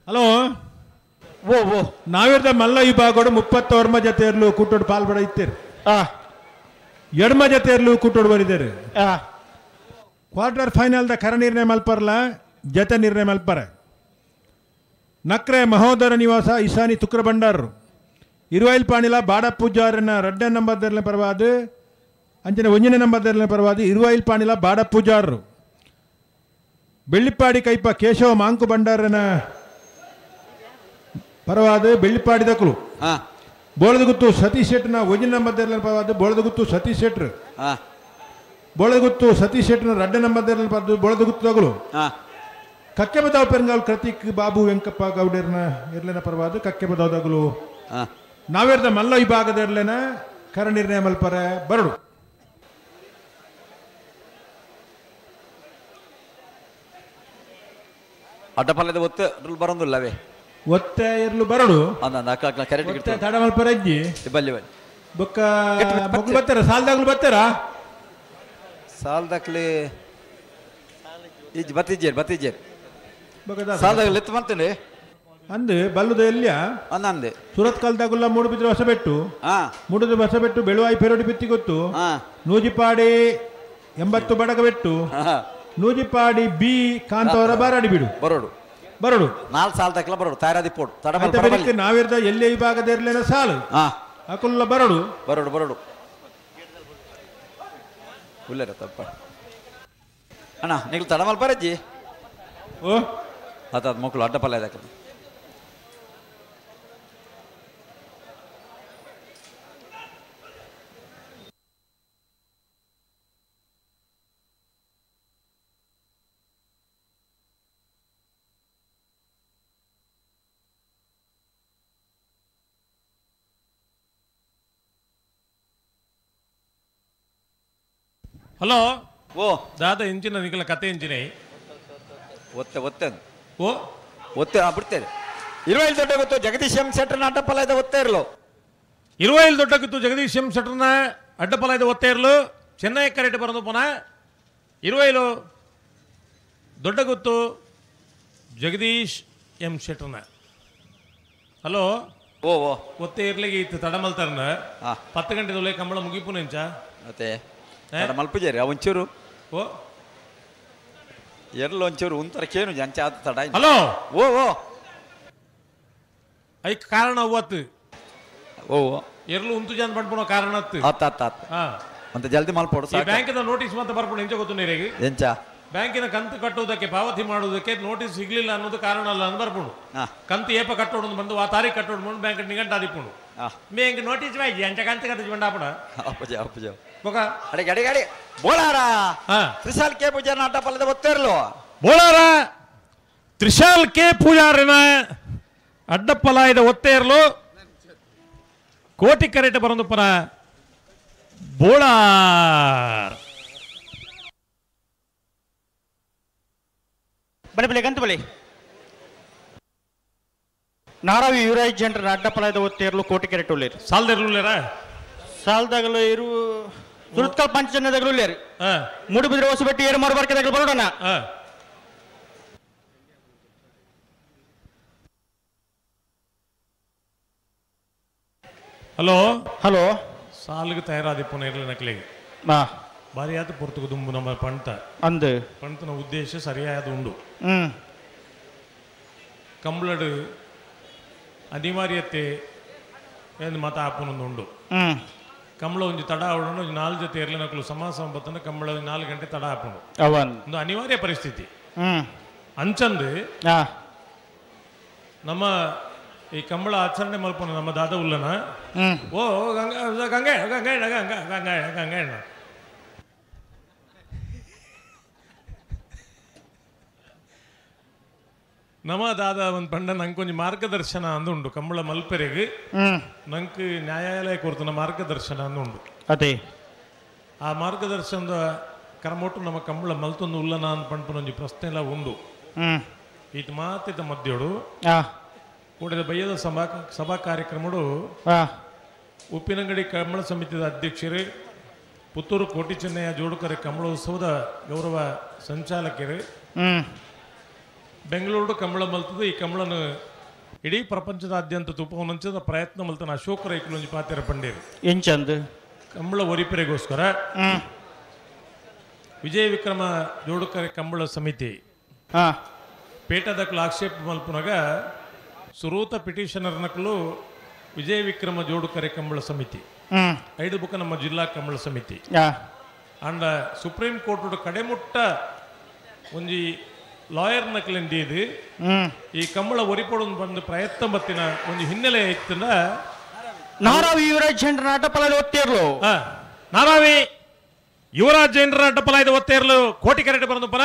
ಹಲೋ ಓ ಓ ನಾವಿರ್ದ ಮಲ್ಲ ವಿಭಾಗಡು 30 ಜೊತೆಯರ್ಲು ಕೂಟೋಡು ಪಾಲ್ಬಡ ಇತ್ತೀರಿ ಎಡಮ ಜೊತೆಯರ್ಲು ಕೂಟೋಡು ಬರಿದ್ದಾರೆ ಕ್ವಾರ್ಟರ್ ಫೈನಲ್ದ ಕರ ನಿರ್ಣಯ ಮಲ್ಪರ್ಲ ಜತೆ ನಿರ್ಣಯ ಮಲ್ಪರೆ ನಕ್ರೆ ಮಹೋದರ ನಿವಾಸ ಇಸಾನಿ ತುಕ್ರ ಭಂಡಾರರು ಇರುವೈಲ್ ಪಾಣಿಲ ಬಾಡ ಪೂಜಾರನ ರಡ್ಡ ನಂಬರ್ ದರ್ಲೆ ಪರವಾದ ಅಂಚನೆ ಒಂಜನೇ ನಂಬರ್ ದರ್ಲೆ ಪರವಾದ ಇರುವೈಲ್ ಪಾಣಿಲ ಬಾಡ ಪೂಜಾರರು ಬೆಳ್ಳಿಪ್ಪಾಡಿ ಕೈಪ ಕೇಶವ ಮಾಂಕು ಭಂಡಾರನ ಪರವಾದ ಬೆಳ್ಳಿಪ್ಪಾಡಿ ದಕ್ಕಲು ಬೋಳದಗುತ್ತು ಸತೀಶ್ ಶೆಟ್ಟನ ಒಂಜನೇ ನಂಬರ್ ದರ್ಲೆ ಪರವಾದ ಬೋಳದಗುತ್ತು ಸತೀಶ್ ಶೆಟ್ರು ಬೋಳದಗುತ್ತು ಸತೀಶ್ ಶೆಟ್ಟನ ರಡ್ಡ ನಂಬರ್ ದರ್ಲೆ ಪರವಾದ ಬೋಳದಗುತ್ತು ದಗಳು ಕಕ್ಕೆಬದಾವ್ ಪೆರಂಗಾಲ್ ಕೃತಿಕ್ ಬಾಬು ವೆಂಕಪ್ಪ ಗೌಡರ್ನ ಇರ್ಲೆನ ಪರವಾದ ಕಕ್ಕೆಬದಾವ್ದಾಗಲು ನಾವೇರ್ದ ಮಲ್ಲ ವಿಭಾಗದ ಇರ್ಲೆನ ಕರ ನಿರ್ಣಯ ಮಲ್ಪರೆ ಬರಡು ಅಡ್ಡಪಲ್ಲದ ಒತ್ತೆ ಬರೋದಿಲ್ಲವೇ ಒತ್ತೆ ಇರ್ಲು ಬರಡು ಕರೆಕ್ಟ್ ತಡ ಮಲ್ಪರೆ ಅಜ್ಜಿ ಬಲ್ಲಿ ಬಲ್ಲಿ ಬೊಕ್ಕ ಮೊಗ್ಲು ಬರ್ತಾರ ಸಾಲ್ದಾಗ್ಲು ಬರ್ತಾರಾ ಸಾಲ್ದಾಕ್ಲಿ ಇಜ್ಜಿ ಬತ್ತಿಜ್ಜೇರು ಬತ್ತಿಜ್ಜೇರು ಸಾಲ್ದಾಗ್ಲು ಎತ್ತು ಮಾಡ್ತೇನೆ ಅಂದು ಬಲ್ಲುದ ಎಲ್ಲಿಯ ಅಂದೆ ಸೂರತ್ ಕಾಲದಾಗುಲ್ಲ ಮೂಡುಬಿದ್ರೆ ಹೊಸಬೆಟ್ಟು ಮೂಡುಬಿದ್ರೆ ಹೊಸಬೆಟ್ಟು ಬೆಳುವಾಯಿ ಪೆರೋಡಿ ಬಿತ್ತಿ ಗೊತ್ತು ನೂಜಿಪಾಡಿ 80 ಬಡಗಬೆಟ್ಟು ನೂಜಿಪಾಡಿ ಬಿ ಕಾಂತವರ ಬಾರಾಡಿ ಬಿಡು ಬರೋಡು ಬರೋಡು 4 ಸಾಲ ತಕ್ಕಲ ಬರೋಡು ತಯಾರಾದಿ ಪೋಡು ತಡ ನಾವಿರ್ದ ಎಲ್ಲಿ ವಿಭಾಗದ ಇರ್ಲೇನ ಸಾಲು ಅಕುಲ್ಲ ಬರೋಡು ಬರೋಡು ಬರೋಡು ಉಲ್ಲೇರ ತಪ್ಪ ಅಣ್ಣ ನೀವು ತಡಮಲ್ ಬರಜ್ಜಿ ಓ ಅದಾದ ಮಕ್ಕಳು ಅಡ್ಡ ಪಲ್ಯ ಇದಕ್ಕೆ ಹಲೋ ಓ ದಾದ ಇಂಚಿನ ನಿಖಲ ಕತೆ ಇಂಚಿನ ಒತ್ತೆ ಒತ್ತೆ ಓ ಒತ್ತೆ ಬಿಡ್ತೇನೆ ಇರುವೈಲ್ ದೊಡ್ಡ ಗೊತ್ತು ಜಗದೀಶ್ ಎಂ ಶೆಟ್ಟರ್ನ ಅಡ್ಡಪಲ ಇದೆ ಒತ್ತೆ ಇರಲು ಇರುವೈಲ್ ದೊಡ್ಡ ಗೊತ್ತು ಜಗದೀಶ್ ಎಂ ಶೆಟ್ಟರ್ನ ಅಡ್ಡಪಲ ಇದೆ ಒತ್ತೆ ಇರಲು ಚೆನ್ನೈ ಕರೆಕ್ಟ್ ಬರೋದು ಪುನಃ ಇರುವೈಲು ದೊಡ್ಡ ಗೊತ್ತು ಜಗದೀಶ್ ಎಂ ಶೆಟ್ಟರ್ನ. ಹಲೋ ಓ ಓ ಒತ್ತೆ ಇರ್ಲಿಗೆ ಇತ್ತು ತಡಮಲ್ತಾರನ 10 ಗಂಟೆದೊಳೆ ಕಂಬಳ ಮುಗಿಪು ನೆಂಚ ಮತ್ತೆ ತಡ ಮಲ್ಪುಜೇರಿ ಒಂಚೂರು ಓ ಎರ್ಲು ಒಂಚೂರು ಉಂತರ ಕೇನು ಜಂಚ ಆತ ತಡ ಹಲೋ ಓ ಓ I ಕಾರಣ ಅವತ್ತು ಓ ಎರ್ಲು ಉಂತು ಜನ ಪಂಡ್ಪುನ ಕಾರಣ ಅತ್ತು ಆತ ಆತ ಆತ ಅಂತ ಜಲ್ದಿ ಮಲ್ಪೋಡು ಈ ಬ್ಯಾಂಕಿನ ನೋಟಿಸ್ ಮತ್ತೆ ಬರ್ಪುಣ ಎಂಚ ಗೊತ್ತು ನೀರಿಗೆ ಎಂಚ ಬ್ಯಾಂಕಿನ ಕಂತು ಕಟ್ಟುವುದಕ್ಕೆ ಪಾವತಿ ಮಾಡುವುದಕ್ಕೆ ನೋಟಿಸ್ ಸಿಗ್ಲಿಲ್ಲ ಅನ್ನೋದು ಕಾರಣ ಅಲ್ಲ ಅಂತ ಬರ್ಪುಣು ಕಂತು ಏಪ ಕಟ್ಟೋಡು ಬಂದು ಆ ತಾರೀಕು ಕಟ್ಟೋಡು ಬಂದು ಬ್ಯಾಂಕ್ ನಿಗಂಟ ಆದಿಪ್ಪುಣು ಬ್ಯಾಂಕ್ ನೋಟಿಸ್ ಬಾಯ್ಜಿ ಅಂಚ ಕಂತು ಕಟ್ಟಿಸಿ ಬಂಡಾಪಡ ಅಪ್ಪಜ ಅಪ್ಪಜ ಬೊಕ ಅಡಿಗೆ ಅಡಿಗೆ ಅಡಿಗೆ ಬೋಳಾರ ತ್ರಿಶಾಲ್ ಕೆ ಪೂಜಾರ ಅಡ್ಡ ಪಲ್ಲದ ಒತ್ತೇರ್ಲು ಬೋಳಾರ ತ್ರಿಶಾಲ್ ಕೆ ಪೂಜಾರಿನ ಅಡ್ಡಪ್ಪಲಾಯದ ಒತ್ತೇರ್ಲು ಕೋಟಿ ಕರೆಟ ಬರಂದು ಪರ ಬೋಳಾರ್ ಬಲೆ ಬಲೆ ಗಂತ ಬಲೆ ನಾರಾವಿ ಯುವರಾಜ್ ಜನರ ಅಡ್ಡಪಲಾಯದ ಒತ್ತೇರ್ಲು ಕೋಟಿ ಕೆರೆಟ್ ಉಳ್ಳೇರು ಸಾಲದಿರ್ಲುಳ್ಳೇರ ಸಾಲದಾಗಲು ಇರು ಸುರತ್ಕಲ್ ಪಂಚಜನದಾಗಲು ಉಳ್ಳೇರು ಮೂಡುಬಿದ್ರೆ ಹೊಸಬೆಟ್ಟಿ ಏರು ಮಾರು ಬರ್ಕೆದಾಗಲು ಬರೋಣ ಹಲೋ ಹಲೋ ಸಾಲಿಗೆ ತಯಾರಾದಿಪ್ಪನ ಇರಲಿ ನಕಲಿಗೆ ಭಾರಿ ಆತ ಪೊರ್ತುಗು ದುಂಬು ನಮ್ಮ ಪಂಟ ಅಂದು ಪಂಟನ ಉದ್ದೇಶ ಸರಿಯಾದ ಉಂಡು ಕಂಬಳಡು ಅನಿವಾರ್ಯತೆ ಎಂದು ಮತ ಆಪನೊಂದು ಉಂಡು ಕಂಬಳ ಒಂಜಿ ತಡ ಆವಡೋಣ ಒಂಜಿ 4 ಜೊತೆ ಇರಲಿ ನಕಲು ಸಮಾಸ ಸಂಪತ್ತನ ಕಂಬಳ 4 ಗಂಟೆ ತಡ ಆಪುಂಡು ಒಂದು ಅನಿವಾರ್ಯ ಪರಿಸ್ಥಿತಿ ಅಂಚಂದು ನಮ್ಮ ಈ ಕಂಬಳ ಆಚರಣೆ ಮಲ್ಪನ ನಮ್ಮ ದಾದ ಉಲ್ಲನ ಓ ಗಂಗಾ ಗಂಗೆ ಗಂಗಾ ಗಂಗಾ ಗಂಗಾ ಗಂಗಾ ನಮ್ಮ ದಾದ ಒಂದು ಪಂಡ ನಂಗೆ ಮಾರ್ಗದರ್ಶನ ಅಂದುಂಡು ಕಂಬಳ ಮಲ್ಪೆರೆಗೆ ನಂಗೆ ನ್ಯಾಯಾಲಯ ಕೊರ್ತನ ಮಾರ್ಗದರ್ಶನ ಅಂದುಂಡು ಅದೇ ಆ ಮಾರ್ಗದರ್ಶನದ ಕ್ರಮೊಟ್ಟು ನಮ್ಮ ಕಂಬಳ ಮಲ್ತೊಂದು ಉಲ್ಲನ ಅಂದ್ ಪಂಪನೊಂಜಿ ಪ್ರಶ್ನೆ ಎಲ್ಲ ಉಂಡು ಈತ ಮಾತಿತ ಮಧ್ಯೋಡು ಕೂಡಿದ ಬಯ್ಯದ ಸಭಾ ಸಭಾ ಕಾರ್ಯಕ್ರಮಡು ಉಪ್ಪಿನಂಗಡಿ ಕಂಬಳ ಸಮಿತಿಯ ಅಧ್ಯಕ್ಷರು ಪುತ್ತೂರು ಕೋಟಿ ಚೆನ್ನಯ್ಯ ಜೋಡುಕರೆ ಕಂಬಳೋತ್ಸವದ ಗೌರವ ಸಂಚಾಲಕರು ಬೆಂಗಳೂರು ಕಂಬಳ ಮಲ್ತದ ಈ ಕಂಬಳನು ಇಡೀ ಪ್ರಪಂಚದಾದ್ಯಂತ ತುಪ್ಪವನ್ನಂಚದ ಪ್ರಯತ್ನ ಮಲ್ತನ ಅಶೋಕ ರೈಕುಲೊಂಜಿ ಪಾತೆರ ಪಂಡೇರು ಎಂಚಂದು ಕಂಬಳ ಒರಿಪೆರೆಗೋಸ್ಕರ ವಿಜಯ ವಿಕ್ರಮ ಜೋಡುಕರೆ ಕಂಬಳ ಸಮಿತಿ ಪೇಟದಕ್ಲು ಆಕ್ಷೇಪ ಮಲ್ಪುನಗ ಸುರೂತ ಪಿಟಿಷನರ್ ನಕಲು ವಿಜಯ ವಿಕ್ರಮ ಜೋಡುಕರೆ ಕಂಬಳ ಸಮಿತಿ ಐದು ಬುಕ್ಕ ನಮ್ಮ ಜಿಲ್ಲಾ ಕಂಬಳ ಸಮಿತಿ ಅಂಡ ಸುಪ್ರೀಂ ಕೋರ್ಟ್ ಕಡೆಮುಟ್ಟ ಒಂಜಿ ಲಾಯರ್ ನಕಲಿಂದ ಈ ಕಂಬಳ ಒರಿಪೊಡು ಬಂದು ಪ್ರಯತ್ನ ಬತ್ತಿನ ಒಂದು ಹಿನ್ನೆಲೆ ಇತ್ತಂದ ನಾರಾವಿ ಯುವರಾಜ್ ಜೈನರ ಅಡ್ಡಪಲಾಯದ ಒತ್ತೇರ್ಲು ನಾರಾವಿ ಯುವರಾಜ್ ಜೈನರ ಅಡ್ಡಪಲಾಯದ ಒತ್ತೇರ್ಲು ಕೋಟಿ ಕರೆಟ್ ಬಂದು ಪರ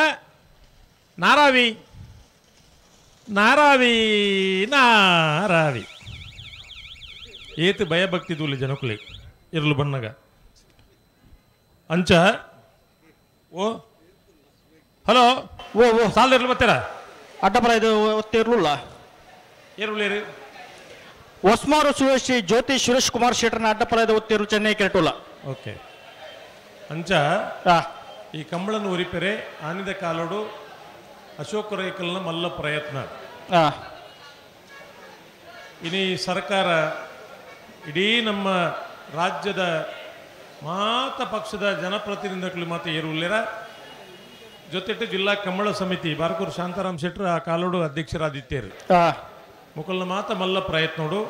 ನಾರಾವಿ ನಾರಾವಿ ನಾರಾವಿ ಏತು ಭಯಭಕ್ತಿ ದೂಲಿ ಜನಕುಲಿ ಇರ್ಲು ಬಣ್ಣಗ ಅಂಚ ಓ ಹಲೋ ಓ ಓ ಸಾಲದಿರ್ಲು ಬರ್ತೀರಾ ಅಡ್ಡಪಲಾಯದ ಒತ್ತೇರ್ಲುಲ್ಲ ಏರುಳ್ಳೇರು ಹೊಸ್ಮಾರು ಸುರೇಶ್ ಜ್ಯೋತಿ ಸುರೇಶ್ ಕುಮಾರ್ ಶೆಟ್ಟರ್ನ ಅಡ್ಡಪಲಾಯದ ಒತ್ತೇರು ಚೆನ್ನೈ ಕೆರಟುಲ್ಲ ಓಕೆ ಅಂಚ ಈ ಕಂಬಳನ್ನು ಒರಿಪೆರೆ ಆನಿದ ಕಾಲೋಡು ಅಶೋಕ ರೈಕಲ್ನ ಮಲ್ಲ ಪ್ರಯತ್ನ ಇನಿ ಸರ್ಕಾರ ಇಡೀ ನಮ್ಮ ರಾಜ್ಯದ ಮಾತ ಪಕ್ಷದ ಜನಪ್ರತಿನಿಧಿಗಳು ಮಾತ ಏರುಳ್ಳೇರ ಜೊತೆಟ್ಟು ಜಿಲ್ಲಾ ಕಂಬಳ ಸಮಿತಿ ಬಾರ್ಕೂರು ಶಾಂತಾರಾಮ್ ಶೆಟ್ಟರು ಆ ಕಾಲೋಡು ಅಧ್ಯಕ್ಷರಾದಿತ್ತೇರು ಮುಕಲ್ನ ಮಾತ ಮಲ್ಲ ಪ್ರಯತ್ನೋಡು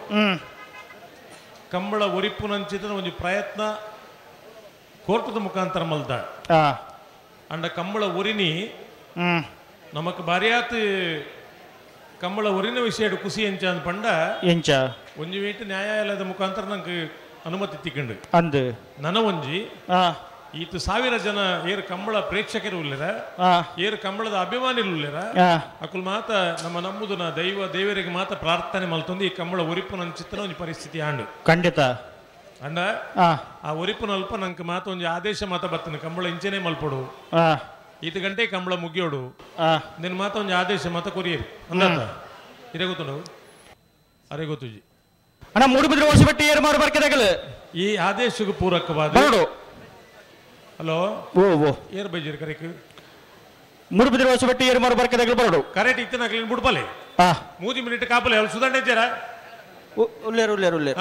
ಕಂಬಳ ಒರಿಪುನಂಚಿತ ಒಂದು ಪ್ರಯತ್ನ ಕೋರ್ಟದ ಮುಖಾಂತರ ಮಲ್ದ ಅಂಡ ಕಂಬಳ ಒರಿನಿ ನಮಕ್ ಬಾರಿಯಾತ್ ಕಂಬಳ ಒರಿನ ವಿಷಯ ಖುಷಿ ಎಂಚ ಅಂದ್ ಪಂಡ ಎಂಚ ಒಂಜಿ ವೀಟ್ ನ್ಯಾಯಾಲಯದ ಮುಖಾಂತರ ನಂಗೆ ಅನುಮತಿ ತಿಕ್ಕಂಡು ಅಂದು ನನ ಒಂಜಿ ಈತ 1000 ಜನ ಏರು ಕಂಬಳ ಪ್ರೇಕ್ಷಕರು ಉಳ್ಳೇರ ಏರು ಕಂಬಳದ ಅಭಿಮಾನಿಗಳು ಉಳ್ಳೇರ ಅಕುಲ್ ಮಾತ ನಮ್ಮ ನಂಬುದನ ದೈವ ದೇವರಿಗೆ ಮಾತ ಪ್ರಾರ್ಥನೆ ಮಲ್ತೊಂದು ಈ ಕಂಬಳ ಒರಿಪುನ ಚಿತ್ರ ಒಂಜಿ ಪರಿಸ್ಥಿತಿ ಆಂಡು ಖಂಡಿತ ಅಂಡ ಆ ಒರಿಪುನ ಅಲ್ಪ ನಂಗೆ ಮಾತ ಒಂಜಿ ಆದೇಶ ಮಾತ ಬತ್ತನ ಕಂಬಳ ಇಂಚೆನೆ ಮಲ್ಪೊಡು ಈತ ಗಂಟೆ ಕಂಬಳ ಮುಗಿಯೋಡು ನಿನ್ನ ಮಾತ ಒಂಜಿ ಆದೇಶ ಮಾತ ಕೊರಿಯರು ಅಂದಾತ ಇದೇ ಗೊತ್ತು ಅರೆ ಗೊತ್ತುಜಿ ಅಣ್ಣ ಮೂಡುಬಿದ್ರೆ ಹೊಸಬೆಟ್ಟಿ ಏರು ಮಾರು ಬರ್ಕೆದಾಗಲು ಈ ಆದೇಶಕ್ಕೆ ಪೂರಕವಾದ ಹಲೋ ಓ ಓ ಏರ್ ಬೈಜಿರ್ ಕರೆಕ್ ಮೂಡುಬಿದ್ರೆ ಹೊಸಬೆಟ್ಟಿ ಏರು ಮಾರು ಬರ್ಕೆದಾಗಲು ಬರೋಡು ಕರೆಕ್ಟ್ ಇತ್ತು ನಾಕ್ಲಿನ್ ಬಿಡ್ಪಲೆ 3 ಮಿನಿಟ್ ಕಾಪಲೆ ಅಲ್ಲಿ ಸುಧಾರಣೆ ಇದ್ದೀರಾ ಉಲ್ಲೇರು ಉಲ್ಲೇರು ಉಲ್ಲೇರು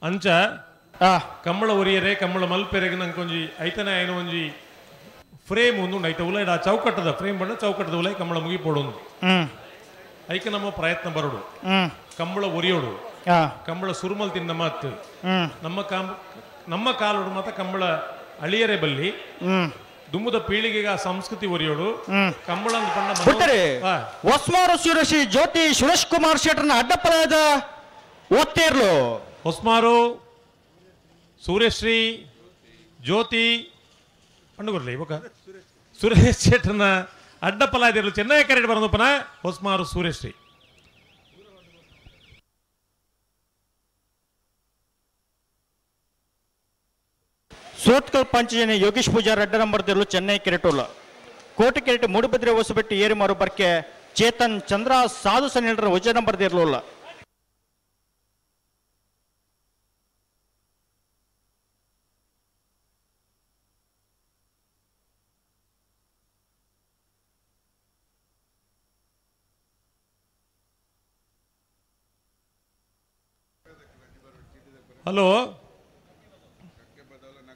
ಅಂಚ ಕಂಬಳ ಒರಿಯರೆ ಕಂಬಳ ಮಲ್ಪೆರೆಗೆ ನಂಗೆ ಒಂಜಿ ಐತನೆ ಐನ ಒಂಜಿ ಫ್ರೇಮ್ ಒಂದು ಐತ ಉಲೈಡ ಆ ಚೌಕಟ್ಟದ ಫ್ರೇಮ್ ಬಣ್ಣ ಚೌಕಟ್ಟದ ಉಲೈ ಕಂಬಳ ಮುಗಿಪೋಡು ಐಕೆ ನಮ್ಮ ಪ್ರಯತ್ನ ಬರೋಡು ಕಂಬಳ ಒರಿಯೋಡು ಕಂಬಳ ಸುರುಮಲ್ ತಿನ್ನ ಮಾತು ನಮ್ಮ ನಮ್ಮ ಕಾಲೋಡು ಮಾತ ಕಂಬಳ ಅಳಿಯರೆ ಬಲ್ಲಿ ದುಮ್ಮದ ಪೀಳಿಗೆಗೆ ಆ ಸಂಸ್ಕೃತಿ ಒರಿಯೋಡು ಕಂಬಳ ಬಣ್ಣ ಹೊಸ್ಮಾರು ಸುರೇಶ್ ಜ್ಯೋತಿ ಸುರೇಶ್ ಕುಮಾರ್ ಶೆಟ್ಟರ್ನ ಅಡ್ಡಪ್ಪಲಾದ ಒತ್ತೇರ್ಲು ಹೊಸ್ಮಾರು ಸೂರ್ಯಶ್ರೀ ಜ್ಯೋತಿ ಪಂಡುಗುರ್ಲಿ ಇವಾಗ ಸುರೇಶ್ ಶೆಟ್ಟರ್ನ ಅಡ್ಡಪ್ಪಲಾದಿರಲು ಚೆನ್ನೈ ಕರೆಡ್ ಬರೋದಪ್ಪನ ಹೊಸ್ಮಾರು ಸೂರ್ಯಶ್ರೀ ಸೂರತ್ಕಲ್ ಪಂಚಜನ ಯೋಗೇಶ್ ಪೂಜಾರ್ ಅಡ್ಡ ನಂಬರ್ ತಿರಲು ಚೆನ್ನೈ ಕೆರೆಟೋಲ ಕೋಟೆ ಕೆರೆಟ್ ಮೂಡುಬಿದ್ರೆ ಹೊಸಬೆಟ್ಟು ಏರಿಮಾರು ಬರ್ಕೆ ಚೇತನ್ ಚಂದ್ರ ಸಾಧು ಸನ್ನಿಲ್ರ ವಜ ನಂಬರ್ ತಿರಲೋಲ್ಲ ಹಲೋ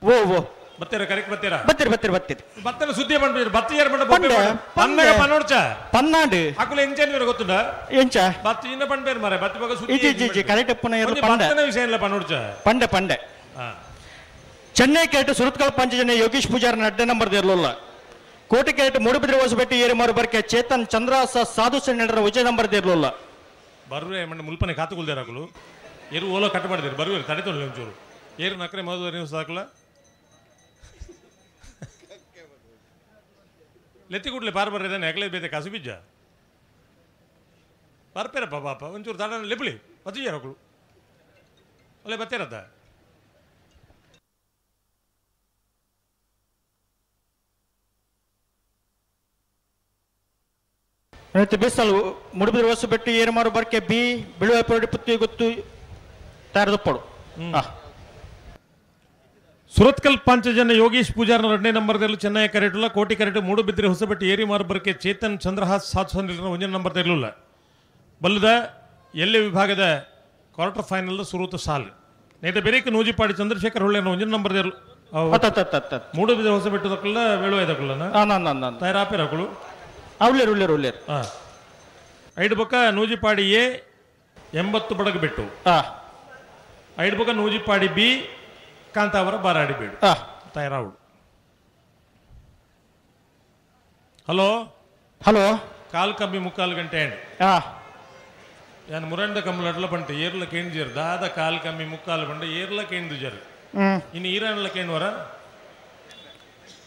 ಓ ಓ ಬತ್ತೀರ ಕರೆಕ್ಟ್ ಬತ್ತೀರಾ ಬತ್ತೀರಿ ಬತ್ತೀರಿ ಬತ್ತೀರಿ ಬತ್ತನ ಸುದ್ದಿ ಪಂಡ ಬತ್ತಿ ಯಾರು ಪಂಡ ಪನ್ನಗ ಪನ್ನೋಡ್ಚ ಪನ್ನಾಂಡು ಅಕುಲ ಎಂಚ ಗೊತ್ತುಂಡ ಎಂಚ ಬತ್ತಿ ಇನ್ನ ಪಂಡ್ಬೇರು ಮಾರೆ ಬತ್ತಿ ಬಗ್ಗೆ ಸುದ್ದಿ ಇಜಿ ಇಜಿ ಕರೆಕ್ಟ್ ಪುನ ಬತ್ತನ ವಿಷಯ ಇಲ್ಲ ಪನ್ನೋಡ್ಚ ಪಂಡೆ ಪಂಡೆ ಚೆನ್ನೈ ಕೆರೆಟ್ ಸುರತ್ಕಲ್ ಪಂಚಜನ ಯೋಗೇಶ್ ಪೂಜಾರ್ ಅಡ್ಡ ನಂಬರ್ ಇರಲಿಲ್ಲ ಕೋಟೆ ಕೆರೆಟ್ ಮೂಡುಬಿದ್ರೆ ಹೊಸಬೆಟ್ಟು ಏರಿಮಾರು ಬರ್ಕೆ ಚೇತನ್ ಚಂದ್ರ ಸಾಧು ಸಣ್ಣ ವಿಜಯ ನಂಬರ್ ಇರಲಿಲ್ಲ ಬರ್ವೆ ಮಂಡ ಮುಲ್ಪನೆ ಕಾತುಕೊಲ್ದೇರ ಅಕುಲು ಏರು ಓಲೋ ಕಟ್ ಮಾಡಿದ್ರು ಬರುವೇರು ತಡೆತೊಳ್ಳಿ ಒಂಚೂರು ಏರು ನಕ್ರೆ ಮೊದಲು ನೀವು ಸಾಕಲ ಲೆತ್ತಿ ಕೂಡಲೇ ಪಾರ್ ಬರ್ರೆ ಹೆಗಲೇ ಬೇತೆ ಕಸು ಬಿಜ್ಜ ಬರ್ಪೇರಪ್ಪ ಪಾಪ ಒಂಚೂರು ತಡ ಲೆಬ್ಲಿ ಬತ್ತಿಜಾರ ಮಕ್ಕಳು ಅಲ್ಲೇ ಬತ್ತೀರತ್ತ ಬಿಸಲು ಮುಡುಬಿದ್ರೆ ಹೊಸಬೆಟ್ಟು ಏರುಮಾರು ಬರ್ಕೆ ಬಿ ಬಿಳುವ ಪುತ್ತಿ ಗೊತ್ತು ತಯಾರದಪ್ಪಡು ಸುರತ್ಕಲ್ ಪಾಂಚಜನ ಯೋಗೇಶ್ ಪೂಜಾರ್ನ ಎರಡನೇ ನಂಬರ್ದಲ್ಲಿ ಚೆನ್ನೈ ಕರೆಟುಲ್ಲ ಕೋಟಿ ಕರೆಟು ಮೂಡುಬಿದ್ರೆ ಹೊಸಬೆಟ್ಟು ಏರಿಮಾರು ಬರ್ಕೆ ಚೇತನ್ ಚಂದ್ರಹಾಸ್ ಸಾತ್ ಒಂದನೇ ನಂಬರ್ ಇರಲಿಲ್ಲ ಬಲ್ಲದ ಎಲ್ಲೆ ವಿಭಾಗದ ಕ್ವಾರ್ಟರ್ ಫೈನಲ್ ಸುರೂತ ಸಾಲ್ ನೇತ ಬೇರೆಕ್ ನೂಜಿಪಾಡಿ ಚಂದ್ರಶೇಖರ್ ಹೊಳ್ಳೆ ಒಂದನೇ ನಂಬರ್ ಮೂಡುಬಿದ್ರೆ ಹೊಸಬೆಟ್ಟು ದಕ್ಕಲ್ಲ ವೇಳುವ ದಕ್ಕಲ್ಲ ತಯಾರಾಪೇರಕಳು ಉಳ್ಳೇರು ಉಳ್ಳೇರು ಉಳ್ಳೇರು ಐದು ಪಕ್ಕ ನೂಜಿಪಾಡಿ ಎ 80 ಬಡಗು ಬಿಟ್ಟು ಐದು ಪಕ್ಕ ನೂಜಿಪಾಡಿ B Kantavara Baradi ಬೇಡು ತಯಾರಾవుడు hello hello ಕಾಲು ಕಮ್ಮಿ ಮುಕ್ಕಾಲು ಗಂಟೆ ಅಂడి ಯಾನ್ ಮುರಂಡ ಕಮ್ಮಲ పంట ಏರ್ಲ ಕೇಂಜರ್ ದಾದ ಕಾಲು ಕಮ್ಮಿ ಮುಕ್ಕಾಲು ಬಂಡ ಏರ್ಲ ಕೇಂದುಜರ್ ಇನ್ನು ಈರಾನ್ಲ ಕೇಂದ್ವರ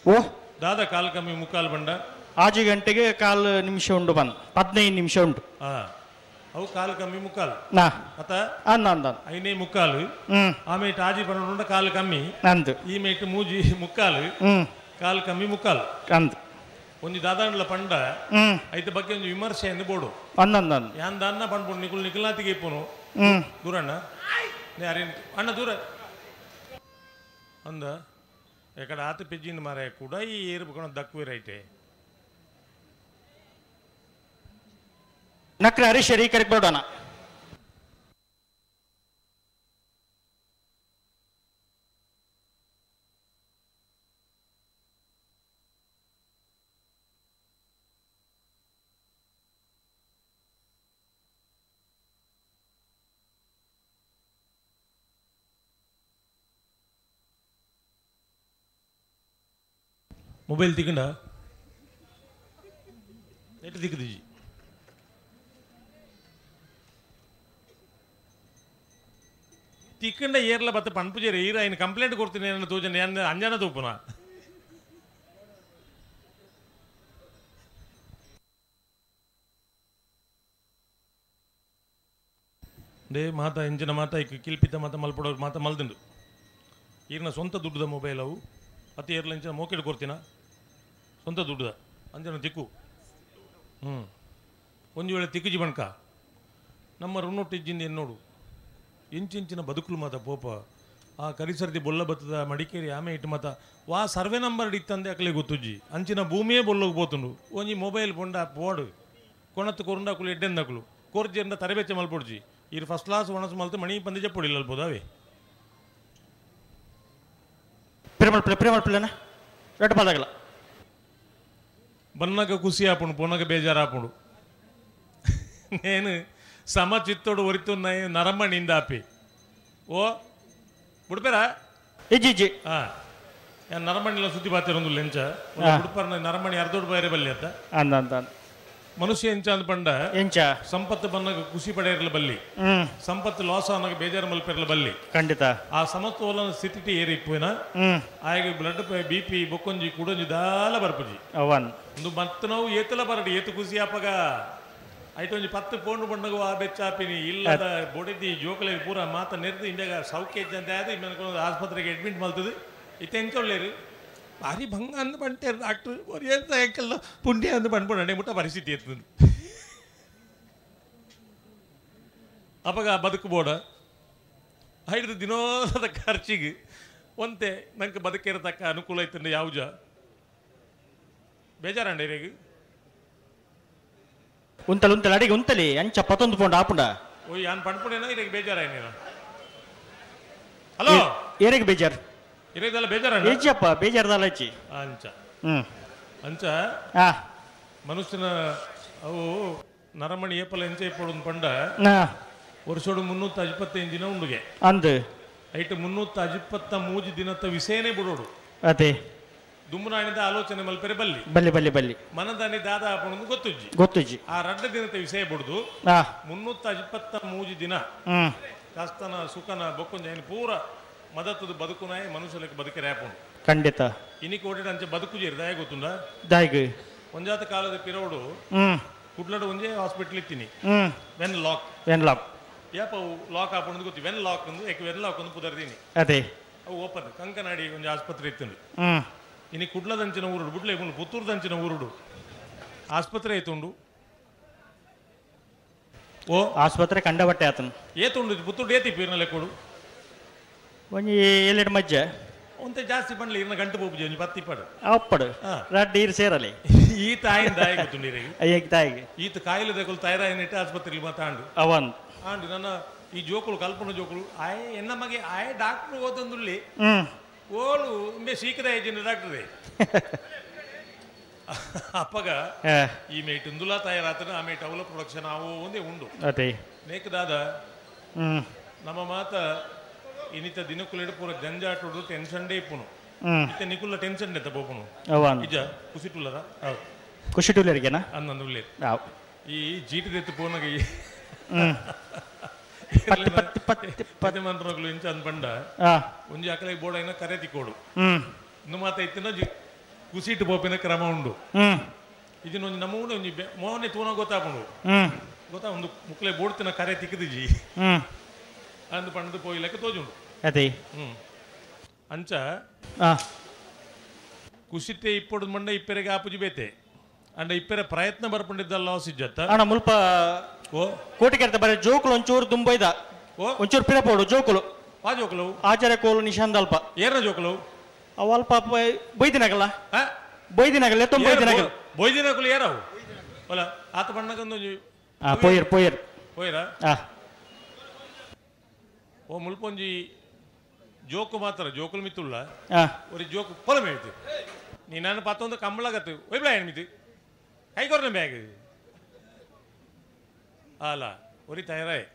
ಓ ದಾದ ಕಾಲು ಕಮ್ಮಿ ಮುಕ್ಕಾಲು ಬಂಡ ಆಜು ಗಂಟೆಗೆ ಕಾಲು ನಿಮಿಷ ಉಂಡು ಬಂದು 15 ನಿಮಿಷ ಉಂಟು ಅವು ಕಾಲು ಕಮ್ಮಿ ಮುಕ್ಕಾಲು ಅತ ಐನೇ ಮುಕ್ಕಾಲು ಆಮೇಟ್ ಆಜಿ ಪನ್ನೊಂಡ ಕಾಲು ಕಮ್ಮಿ ಅಂದು ಈ ಮೇಟ್ ಮೂಜಿ ಮುಕ್ಕಾಲು ಕಾಲು ಕಮ್ಮಿ ಮುಕ್ಕಾಲು ಅಂದು ಒಂಜಿ ದಾದಾಂಡ್ಲ ಪಂಡ ಐತ ಬಗ್ಗೆ ಒಂಜಿ ವಿಮರ್ಶೆ ಎಂದು ಬೋಡು ಅಂದಂದ ಯಾನ್ ದಾನ್ನ ಪಂಡ್ಪುಂಡು ನಿಕುಲ್ ನಿಕುಲ್ನಾತಿಗೆ ಇಪ್ಪುನು ದೂರಣ್ಣ ಅಣ್ಣ ದೂರ ಅಂದ ಎಕಡ ಆತ ಪೆಜ್ಜಿಂದ ಮಾರಾಯ ಕೂಡ ಈ ಏರು ಬಕೊಂಡು ದಕ್ಕುವಿರೈತೆ ನಕ್ರೆ ಹರೀಶ್ ಈ ಕರೆಕ್ಟ್ ಬಿಡೋಣ ಮೊಬೈಲ್ ತಿಕ್ಕಂಡ ಎಟ್ಟು ದಿಕ್ಕದಿಜಿ ತಿಕ್ಕಂಡ ಏರ್ಲ ಬತ್ತ ಪನ್ಪುಜೇರಿ ಈರ ఆయన ಕಂಪ್ಲೇಂಟ್ ಕೊಡ್ತೀನಿ ನನ್ನ ತೂಜನೆ ಅಂಜನ ತೂಪುನ ಡೇ ಮಾತಾ ಇಂಚಿನ ಮಾತಾ ಇಕ್ ಕಿಲ್ಪಿತ ಮಾತ ಮಲ್ಪಡೋರು ಮಾತಾ ಮಲ್ದಿಂಡು ಈರ್ನ ಸ್ವಂತ ದುಡ್ಡುದ ಮೊಬೈಲ್ ಅವು ಅತಿ ಏರ್ಲ ಇಂಚಿನ ಮೋಕೆಡ್ ಕೊಡ್ತೀನ ಸ್ವಂತ ದುಡ್ಡುದ ಅಂಜನ ತಿಕ್ಕು ಒಂದು ವೇಳೆ ತಿಕ್ಕುಜಿ ಬಣ್ಕ ನಮ್ಮ ರುಣ್ಣೊಟ್ಟಿಜ್ಜಿಂದ ಎನ್ನೋಡು ಇಂಚಿಂಚಿನ ಬದುಕಲು ಮಾತ ಪೋಪ ಆ ಕರಿಸರ್ದಿ ಬೊಲ್ಲ ಬತ್ತದ ಮಡಿಕೇರಿ ಆಮೆ ಇಟ್ಟು ಮಾತ ವಾ ಸರ್ವೆ ನಂಬರ್ ಇತ್ತಂದೆ ಅಕಲೆ ಗೊತ್ತುಜ್ಜಿ ಅಂಚಿನ ಭೂಮಿಯೇ ಬೊಲ್ಲೋಗಿ ಪೋತುಂಡು ಒಂಜಿ ಮೊಬೈಲ್ ಪೊಂಡ ಪೋಡು ಕೊಣತ್ತು ಕೊರುಂಡಾಕುಲು ಎಡ್ಡೆಂದಕುಲು ಕೋರ್ಜೆಂದ ತರಬೇಚೆ ಮಲ್ಪೊಡ್ಜಿ ಇರು ಫಸ್ಟ್ ಕ್ಲಾಸ್ ಒಣಸು ಮಲ್ತು ಮಣಿ ಪಂದೆ ಜಪ್ಪೊಡಿಲ್ಲ ಅಲ್ಪೋದಾವೆ ಪ್ರೇಮಲ್ ಪ್ರೇಮಲ್ ಪಿಲ್ಲನ ರಡ್ಡು ಪಾದಾಗಲ ಬನ್ನಗ ಖುಷಿ ಆಪುಂಡು ಪೊನಗ ಬೇಜಾರಾಪುಂಡು నేను సమచిత్తోడు ఒరితున్నాయి నరమ్మణింద ఆపి ఓ బుడిపేరా ಇಜ್ಜಿ ಇಜ್ಜಿ ನರಮಣಿಲ ಸುದ್ದಿ ಬಾತಿರೊಂದು ಲೆಂಚ ಉಡುಪರ್ನ ನರಮಣಿ ಅರ್ಧೋಡು ಬೈರೆ ಬಲ್ಲಿ ಅಂತ ಅಂದ ಅಂದ ಮನುಷ್ಯ ಎಂಚ ಅಂದ ಪಂಡ ಎಂಚ ಸಂಪತ್ತು ಬನ್ನಗ ಖುಷಿ ಪಡೆಯಿರಲ ಬಲ್ಲಿ ಸಂಪತ್ತು ಲಾಸ್ ಆನಗ ಬೇಜಾರು ಮಲ್ಪಿರಲ ಬಲ್ಲಿ ಖಂಡಿತ ಆ ಸಮತೋಲನ ಸ್ಥಿತಿ ಏರಿಪ್ಪುನ ಆಯಗ ಬ್ಲಡ್ BP ಬೊಕ್ಕೊಂಜಿ ಕುಡೊಂಜಿ ದಾಲ ಬರ್ಪುಜಿ ಅವನ್ ಒಂದು ಮತ್ತು ನಾವು ಏತಲ ಬರಡಿ ಏತು ಖುಷಿ ಆಪಗ ಐಟೊಂಜಿ 10 ಪೋಂಡು ಬಣ್ಣಗ ಆ ಬೆಚ್ಚಾಪಿನಿ ಇಲ್ಲದ ಬೊಡಿದಿ ಜೋಕಲೆ ಪೂರ ಮಾತ ನೆರ್ದು ಇಂದಾಗ ಸೌಖ್ಯ ಇದ್ದಂತೆ ಅದು ಇನ್ನು ಆಸ್ಪತ್ರೆಗೆ ಅಡ್ಮಿಟ್ ಮಾಡ್ತದೆ ಇತ್ತೆ ಎಂಚೊಳ್ಳೇರು ಭಾರಿ ಭಂಗ ಅಂದ್ ಬಂಟೇರು ಡಾಕ್ಟ್ರು ಏನು ಸಾಯಂಕಾಲ ಪುಣ್ಯ ಅಂದ್ ಬಂದ್ಕೊಂಡು ಮುಟ್ಟ ಪರಿಸ್ಥಿತಿ ಎತ್ತದ ಅವಾಗ ಬದುಕು ಬೋಡ ಐದು ದಿನೋದ ಖರ್ಚಿಗೆ ಒಂತೆ ನಂಗೆ ಬದುಕಿರತಕ್ಕ ಅನುಕೂಲ ಐತಂದ್ರೆ ಯಾವುಜ ಬೇಜಾರಂಡ ಇರೇಗ ಉಂತಲ್ ಉಂತಲ್ ಅಡಿಗೆ ಉಂತಲಿ ಅಂಚ ಪತ್ತೊಂದು ಪೌಂಡ್ ಆಪುಂಡ ಓಯ್ ಯಾನ್ ಪಣ್ಪುಣೇನ ಇರೇಗ ಬೇಜಾರಾಯ್ನೇನ ಹಲೋ ಏರಿಗೆ ಬೇಜಾರು ಇರೇದಲ್ಲ ಬೇಜಾರಂಡ ಏಜ್ಜಪ್ಪ ಬೇಜಾರ್ದಲ್ಲ ಹೆಚ್ಚಿ ಅಂಚ ಅಂಚ ಮನುಷ್ಯನ ಅವು ನರಮಣಿ ಏಪಲ ಎಂಚ ಇಪ್ಪಡು ಪಂಡ ವರ್ಷೋಡು 325 ದಿನ ಉಂಡುಗೆ ಅಂದು ಐಟ್ 323 ದಿನದ ವಿಷಯನೇ ಬಿಡೋಡು ಅದೇ ದುಮ್ಮನಾಣಿದ ಆಲೋಚನೆ ಮಲ್ಪೆರೆ ಬಲ್ಲಿ ಬಲ್ಲಿ ಬಲ್ಲಿ ಬಲ್ಲಿ ಮನದಾನಿ ದಾದಾ ಆಪಣದು ಗೊತ್ತುಜ್ಜಿ ಗೊತ್ತುಜ್ಜಿ ಆ ರಡ್ಡ ದಿನದ ವಿಷಯ ಬಿಡುದು 323 ದಿನ ಕಸ್ತನ ಸುಖನ ಬೊಕ್ಕೊಂಜ ಪೂರ ಮದತ್ತದ ಬದುಕುನಾಯ ಮನುಷ್ಯಲಕ್ಕೆ ಬದುಕರೆ ಆಪುಂಡು ಖಂಡಿತ ಇನಿ ಕೋಟೆ ಅಂಚೆ ಬದುಕು ಜೇರಿ ದಾಯ ಗೊತ್ತುಂಡ ದಾಯಿಗ್ ಒಂಜಾತ ಕಾಲದ ಪಿರೋಡು ಕುಡ್ಲಡು ಒಂಜೇ ಹಾಸ್ಪಿಟಲ್ ಇತ್ತೀನಿ when lock when lock ಯಾಪ lock ಆಪುಂಡು ಗೊತ್ತಿ when lock ಒಂದು ಏಕೆ when lock ಒಂದು ಪುದರ್ದೀನಿ ಅದೇ ಅವು ಓಪನ್ ಕಂಕನಾಡಿ ಒಂಜಿ ಆಸ್ಪತ್ರೆ ಇತ್ತು ಇನಿ ಕುಡ್ಲದಂಚಿನ ಊರುಡು ಬುಡ್ಲೆ ಪುತ್ತೂರುದಂಚಿನ ಊರುಡು ಆಸ್ಪತ್ರೆ ಐತುಂಡು ಓ ಆಸ್ಪತ್ರೆ ಕಂಡಬಟ್ಟೆ ಆತನು ಏತುಂಡು ಪುತ್ತೂರು ಏತಿ ಪೀರ್ನ ಲೆಕ್ಕೋಡು ಒಂಜಿ ಏಳೆರಡು ಮಜ್ಜೆ ಒಂತೆ ಜಾಸ್ತಿ ಬಂಡ್ಲಿ ಇರ್ನ ಗಂಟು ಪೋಪುಜಿ ಒಂಜಿ ಪತ್ತಿ ಪಡು ಅಪ್ಪಡು ರಡ್ಡು ಈರು ಸೇರಲಿ ಈ ತಾಯಿನ ದಾಯಿ ಗೊತ್ತುಂಡು ಇರೆಗೆ ಅಯ್ಯಕ್ಕೆ ತಾಯಿಗೆ ಈತ ಕಾಯಿಲೆ ದಕುಲು ತೈರಾಯಿನಿಟ್ಟು ಆಸ್ಪತ್ರೆಗೆ ಮಾತಾಂಡು ಅವನ್ ಆಂಡು ನನ್ನ ಈ ಜೋಕುಲು ಕಲ್ಪನ ಜೋಕುಲು ಆಯ್ ಎನ್ನ ಮಗೆ ಆಯ್ ಡಾಕ್ಟ್ರು ಓದೊಂದುಳ್ಳಿ ಓಳು ಇಂಬೆ ಸೀಕದ ಏಜಿನ ಡಾಕ್ಟ್ರೇ ಅಪ್ಪಗ ಈ ಮೇಟ್ ಇಂದುಲಾ ತಯಾರಾತನ ಆ ಮೇಟ್ ಅವಲ ಪ್ರೊಡಕ್ಷನ್ ಆವೋ ಒಂದೇ ಉಂಡು ಅದೇ ನೇಕದಾದ ನಮ್ಮ ಮಾತ ಇನ್ನಿತ ದಿನಕ್ಕುಲೆಡು ಪೂರ ಜಂಜಾಟುಡು ಟೆನ್ಷನ್ ಡೇ ಇಪ್ಪುನು ಇತ್ತೆ ನಿಕುಲ್ಲ ಟೆನ್ಷನ್ ಡೇ ತಪ್ಪುನು ನಿಜ ಖುಷಿಟುಲ್ಲರ ಖುಷಿಟುಲ್ಲರಿಗೆನಾ ಅನ್ನೊಂದು ಈ ಜೀಟದೆತ್ತು ಪೋನಗ ಪತ್ತಿ ಪತ್ತಿ ಪತ್ತಿ ಪತ್ತಿ ಮಂತ್ರಗಳು ಇಂಚ ಅಂದ್ ಬಂಡ ಒಂಜಿ ಅಕಲೆ ಬೋರ್ಡ್ ಐನ ಕರೆ ತಿಕ್ಕೋಡು ಇನ್ನು ಮಾತ ಇತ್ತಿನ ಕುಸಿಟ್ಟು ಪೋಪಿನ ಕ್ರಮ ಉಂಡು ಇದನ್ನ ಒಂಜಿ ನಮ್ಮ ಒಂಜಿ ಮೋನೆ ತೂನ ಗೊತ್ತಾಪುಂಡು ಗೊತ್ತಾ ಒಂದು ಮುಕ್ಲೆ ಬೋಡ್ತಿನ ಕರೆ ತಿಕ್ಕದಿಜಿ ಅಂದು ಪಂಡದು ಪೋಯಿಲಕ್ಕೆ ತೋಜುಂಡು ಅದೇ ಅಂಚ ಕುಸಿಟ್ಟೆ ಇಪ್ಪೊಡು ಮಂಡ ಇಪ್ಪೆರೆಗೆ ಆಪುಜಿ ಬೇತೆ ಅಂಡ ಇಪ್ಪೆರೆ ಪ್ರಯತ್ನ ಬರ್ಪಂಡಿದ್ದಲ್ಲ ಲಾಸ್ ಇಜ್ಜತ್ತ ಅಣ್ಣ ಮುಲ್ಪ ಓ ಕೋಟಿಕೆರ್ತ ಬರೆ ಜೋಕುಲು ಒಂಚೂರು ದುಂಬೈದ ಓ ಒಂಚೂರು ಪಿರಪೋಡು ಜೋಕುಲು ಆ ಜೋಕುಲು ಆಚಾರ್ಯ ಕೋಲು ನಿಶಾಂತ್ ಅಲ್ಪ ಏರ ಜೋಕುಲು ಅವು ಅಲ್ಪ ಬೈದಿನಗಲ್ಲ ಬೈದಿನಗಲ್ಲ ಎತ್ತೊಂದು ಬೈದಿನಗಲ್ ಬೈದಿನಕುಲು ಏರವು ಅಲ್ಲ ಆತ ಬಣ್ಣಗೊಂದು ಪೋಯರ್ ಪೋಯರ್ ಪೋಯರಾ ಓ ಮುಲ್ಪೊಂಜಿ ಜೋಕು ಮಾತ್ರ ಜೋಕುಲು ಮಿತ್ತುಳ್ಳ ഒരു ಜೋಕು ಪೊಲ ಮೇಯ್ತು ನೀನು ಪತ್ತೊಂದು ಕಂಬಳಗತ್ತು ಒಯ್ಬ್ಲ ಮಿತ್ತು ಕೈ ಕೊರ್ನ ಬ್ಯಾಗ್ ಅಲ್ಲ ಒರಿ ತಯಾರಾಯ್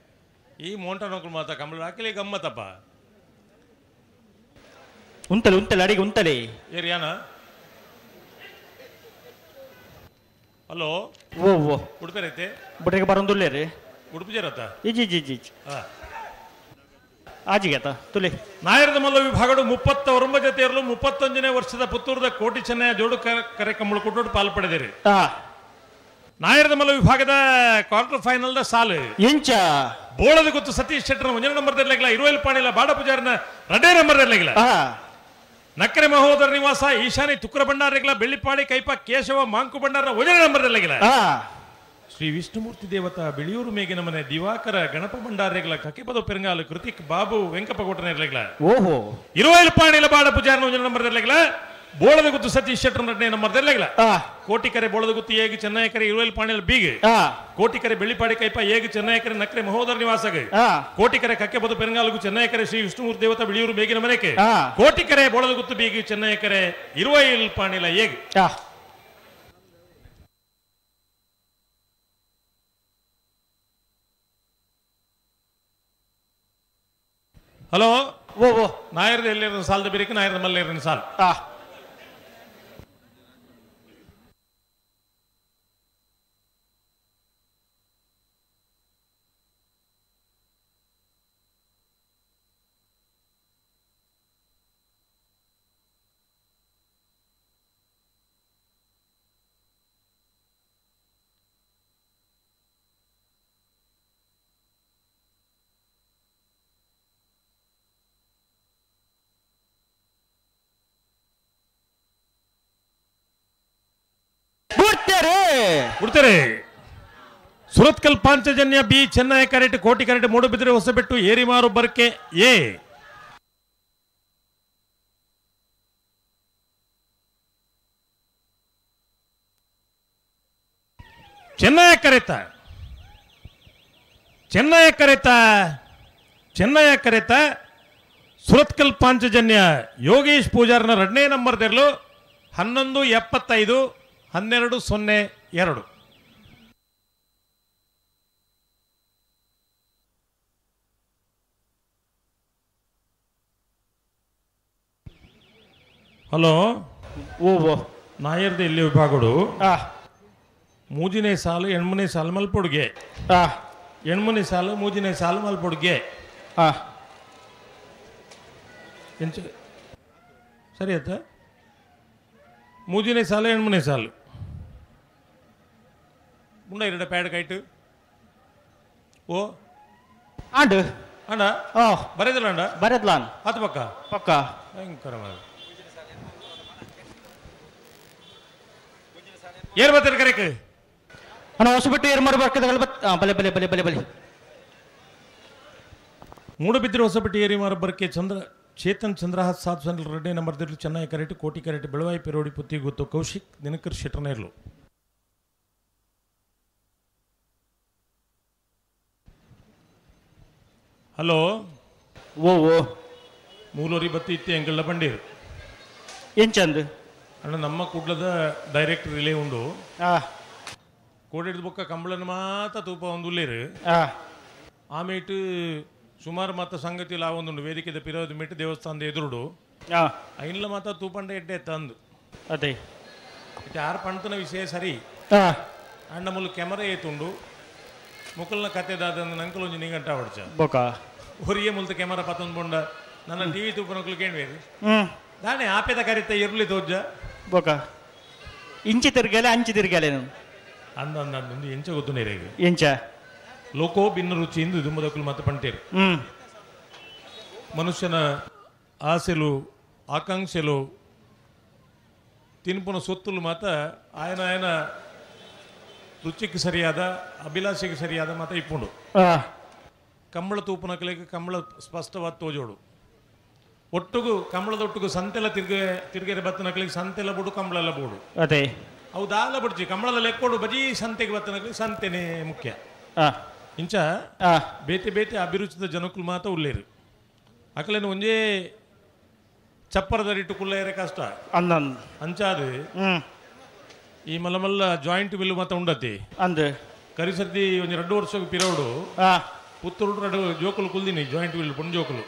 ಈ ಮೋಂಟ ನೌಕರು ಮಾತ್ರ ಕಂಬಳ ಹಾಕಲಿ ಗಮ್ಮತ್ತಪ್ಪ ಉಂತಲೆ ಉಂತಲೆ ಅಡಿಗೆ ಉಂತಲೆ ಏರಿಯಾನ ಹಲೋ ಓ ಓ ಉಡುಪಿ ಬುಡ್ರಿಗೆ ಬರೋಂದುಲ್ಲೇರಿ ಉಡುಪಿ ಜರತ್ತ ಇಜಿ ಇಜಿ ಇಜಿ ಇಜಿ ಆಜಿಗೆ ತುಲಿ ನಾಯರದ ಮಲ್ಲ ವಿಭಾಗಡು 39 ಜೊತೆಯರಲು 31ನೇ ವರ್ಷದ ಪುತ್ತೂರದ ಕೋಟಿ ಚೆನ್ನಯ ಜೋಡು ಕರೆ ಕಂಬಳು ಕೊಟ್ಟು ಪಾಲು ಪಡೆದಿರಿ. ನಾಯರದ ಮಲ್ಲ ವಿಭಾಗದ quarter final the ಸಾಲು ಎಂಚ ಬೋಳದ ಗೊತ್ತು ಸತೀಶ್ ಶೆಟ್ಟರ್ ಒಂದನೇ ನಂಬರ್ ದರ್ಲಾಗಿಲ್ಲ, ಇರುವಲ್ ಪಾಣಿಲ ಬಾಡ ಪೂಜಾರಿನ ಎರಡನೇ ನಂಬರ್ ದರ್ಲಾಗಿಲ್ಲ. ನಕ್ಕರೆ ಮಹೋದರ ನಿವಾಸ ಈಶಾನಿ ತುಕ್ರ ಭಂಡಾರಿಗಳ ಬೆಳ್ಳಿಪಾಡಿ ಕೈಪ ಕೇಶವ ಮಾಂಕು ಭಂಡಾರ ಒಂದನೇ ನಂಬರ್ ದರ್ಲಾಗಿಲ್ಲ. ಶ್ರೀ ವಿಷ್ಣುಮೂರ್ತಿ ದೇವತಾ ಬಿಳಿಯೂರು ಮೇಗಿನ ಮನೆ ದಿವಾಕರ ಗಣಪ ಭಂಡಾರಿಗಳ ಕಕಿಪದ ಪೆರಂಗಾಲು ಕೃತಿಕ್ ಬಾಬು ವೆಂಕಪ್ಪ ಕೋಟನ ಇರಲಿಲ್ಲ. ಓಹೋ ಇರುವಲ್ ಪಾಣಿಲ ಬಾಡ ಪೂಜಾರಿನ ಒಂದನೇ ನಂಬರ್ ದರ್ಲಾಗಿಲ್ಲ. ಬೋಳದಗುತ್ತು ಸತೀಶ್ ಶೆಟ್ಟರ್ ನಟನೆ ನಂಬರ್ ದೆರ್ಲೆಗ್ಲ ಕೋಟಿಕರೆ ಬೋಳದಗುತ್ತು ಏಗ್ ಚೆನ್ನಯಕರೆ ಇರುವೆಲ್ ಪಾಣಿಲ್ ಬೀಗ್ ಕೋಟಿಕರೆ ಬೆಳ್ಳಿಪಾಡಿ ಕೈಪ ಏಗ್ ಚೆನ್ನಯಕರೆ ನಕ್ರೆ ಮಹೋದರ ನಿವಾಸಗ ಕೋಟಿಕರೆ ಕಕ್ಕೆಬದು ಪೆರಂಗಾಲುಗು ಚೆನ್ನಯಕರೆ ಶ್ರೀ ವಿಷ್ಣುಮೂರ್ತಿ ದೇವತಾ ಬಿಳಿಯೂರು ಬೇಗಿನ ಮನೆಗೆ ಕೋಟಿಕರೆ ಬೋಳದಗುತ್ತು ಬೀಗ್ ಚೆನ್ನಯಕರೆ ಇರುವೈಲ್ ಪಾಣಿಲ ಏಗ್. ಹಲೋ ಓ ಓ ನಾಯರ್ದ ಎಲ್ಲಿರ ಸಾಲದ ಬೇರೆ ನಾಯರ್ದ ಮಲ್ಲೇರಿನ ಸಾಲ್. ಬಿಡ್ತಾರೆ. ಸುರತ್ಕಲ್ ಪಾಂಚಜನ್ಯ ಬಿ ಚೆನ್ನೈ ಕರೆಟ್ ಕೋಟಿ ಕರೆಟ್ ಮೂಡುಬಿದ್ರೆ ಹೊಸಬೆಟ್ಟು ಏರಿಮಾರು ಬರ್ಕೆ ಎ. ಚೆನ್ನೈ ಕರೆತ ಚೆನ್ನೈ ಕರೆತ ಚೆನ್ನೈ ಕರೆತ ಸುರತ್ಕಲ್ ಪಾಂಚಜನ್ಯ ಯೋಗೇಶ್ ಪೂಜಾರ್ನ ಎರಡನೇ ನಂಬರ್ ತೆರಲು 11:75 12:02. ಹಲೋ ಓ ಓ ನಾಯರ್ದ ಇಲ್ಲಿ ವಿಭಾಗಡು ಮೂಜಿನೇ ಸಾಲು ಎಣ್ಮನೇ ಸಾಲು ಮಲ್ಪೊಡುಗೆ ಎಣ್ಮನೇ ಸಾಲು ಮೂಜಿನೇ ಸಾಲು ಮಲ್ಪೊಡುಗೆ ಸರಿ ಆಯ್ತಾ? ಮೂಜಿನೇ ಸಾಲು ಎಣ್ಮನೇ ಸಾಲು ಮುಂಡ ಎರಡು ಪ್ಯಾಡ್ ಕೈಟು ಓ ಆಂಡು ಅಣ್ಣ ಬರೆದಲ್ಲ ಅಣ್ಣ ಬರೆದ್ಲ ಆತು ಪಕ್ಕ ಪಕ್ಕ ಭಯಂಕರ ಏರ್ ಬರ್ತಾರೆ ಕರೆಕ್ ಅಣ್ಣ ಹೊಸಬಿಟ್ಟು ಏರ್ ಮಾಡಿ ಬರ್ಕದ ಬಲೆ ಬಲೆ ಬಲೆ ಬಲೆ ಬಲೆ. ಮೂಡಬಿದ್ರೆ ಹೊಸಬಿಟ್ಟು ಏರಿ ಮಾರ ಬರ್ಕೆ ಚಂದ್ರ ಚೇತನ್ ಚಂದ್ರಹಾಸ್ ಸಾಧು ಸಂಡಲ್ ರೆಡ್ಡಿ ನಂಬರ್ ದಿರ್ಲು ಚೆನ್ನೈ ಕರೆಟ್ ಕೋಟಿ ಕರೆಟ್ ಬೆಳವಾಯಿ ಪೆರೋಡಿ ಪುತ್ತಿ ಗೊತ್ತು ಕೌಶಿಕ್ ದಿನಕರ್ ಶೆಟ್ಟರ್ನೇರ್ಲು. ಹಲೋ ಓ ಓ ಮೂಲೋರಿ ಬತ್ತಿ ಇತ್ತೆ ಎಂಕಲ್ನ ಬಂಡೀರು ಏನ್ ಚಂದ ಅಣ್ಣ ನಮ್ಮ ಕುಡ್ಲದ ಡೈರೆಕ್ಟ್ ರಿಲೇ ಉಂಡು ಕೋಡಿಡ್ದು ಬೊಕ್ಕ ಕಂಬಳನ ಮಾತ ತೂಪ ಒಂದು ಉಲ್ಲೇರು ಆಮೇಟು ಸುಮಾರು ಮಾತ ಸಂಗತಿ ಲಾವೊಂದುಂಡು ವೇದಿಕೆದ ಪಿರೋದ ಮೆಟ್ಟು ದೇವಸ್ಥಾನದ ಎದುರುಡು ಐನ್ಲ ಮಾತ ತೂಪಂಡ ಎಡ್ಡೆ ತಂದು ಅದೇ ಇತ್ತೆ ಆರು ಪಂತನ ವಿಷಯ ಸರಿ ಅಣ್ಣ ಮುಲ್ಲು ಕೆಮರೆ ಏತುಂಡು ಮುಕಲ್ನ ಕತೆ ದಾದಂದು ನಂಕಲೊಂಜಿ ನಿಗಂಟ ಹೊಡ್ಚ ಬೊಕ ಹೊರಿಯೇ ಮುಲ್ತ ಕೆಮರ ಪತ್ತೊಂದು ಬೊಂಡ ನನ್ನ ಟಿವಿ ತೂಪನಕುಲು ಕೇಳ್ಬೇರು ದಾನೆ ಆಪೆದ ಕರಿತ ಇರ್ಲಿ ತೋಜ್ಜ ಬೊಕ ಇಂಚಿ ತಿರ್ಗಲೆ ಅಂಚಿ ತಿರ್ಗಲೆ ಅಂದ ಅಂದ ಅಂದು ಎಂಚ ಗೊತ್ತು ನೇರೆಗೆ ಎಂಚ ಲೋಕೋ ಭಿನ್ನ ರುಚಿಯಿಂದ ದುಮ್ಮದಕ್ಕಲು ಮತ್ತೆ ಪಂಟೇರು ಮನುಷ್ಯನ ಆಸೆಲು ಆಕಾಂಕ್ಷೆಲು ತಿನ್ಪುನ ಸೊತ್ತುಲು ಮಾತ ಆಯನ ಆಯನ ರುಚಿಗೆ ಸರಿಯಾದ ಅಭಿಲಾಷೆಗೆ ಸರಿಯಾದ ಮಾತ ಇಪ್ಪುಂಡು. ಕಂಬಳ ತೂಪುನಕಲಿಗೆ ಕಂಬಳ ಸ್ಪಷ್ಟವಾದ ತೋಜೋಡು ಒಟ್ಟುಗು ಕಂಬಳದೊಟ್ಟುಗು ಸಂತೆಲ್ಲ ತಿರ್ಗೆ ತಿರ್ಗೆರೆ ಬತ್ತನಕಲಿಗೆ ಸಂತೆಲ್ಲ ಬಿಡು ಕಂಬಳೆಲ್ಲ ಬೋಡು ಅದೇ ಅವು ದಾಲ ಬಿಡ್ಚಿ ಕಂಬಳದ ಲೆಕ್ಕೋಡು ಬಜೀ ಸಂತೆಗೆ ಬತ್ತನಕಲಿಗೆ ಸಂತೆನೇ ಮುಖ್ಯ. ಇಂಚ ಬೇತೆ ಬೇತೆ ಅಭಿರುಚಿತ ಜನಕ್ಕಲು ಮಾತ ಉಲ್ಲೇರು ಅಕಲೇನು ಒಂಜೇ ಚಪ್ಪರದರಿಟ್ಟು ಕುಲ್ಲೇರೆ ಕಷ್ಟ ಅಂಚಾದು ಈ ಮಲ್ಲ ಮಲ್ಲ ಜಾಯಿಂಟ್ ಬಿಲ್ಲು ಮಾತ ಉಂಡತಿ ಅಂದು ಕರಿಸರ್ದಿ ಒಂಜಿ 2 ವರ್ಷ ಪಿರೋಡು ಪುತ್ತೂರು ರಡು ಜೋಕುಲು ಕುಲ್ದಿನಿ ಜಾಯಿಂಟ್ will ಪುಣ್ ಜೋಕುಲು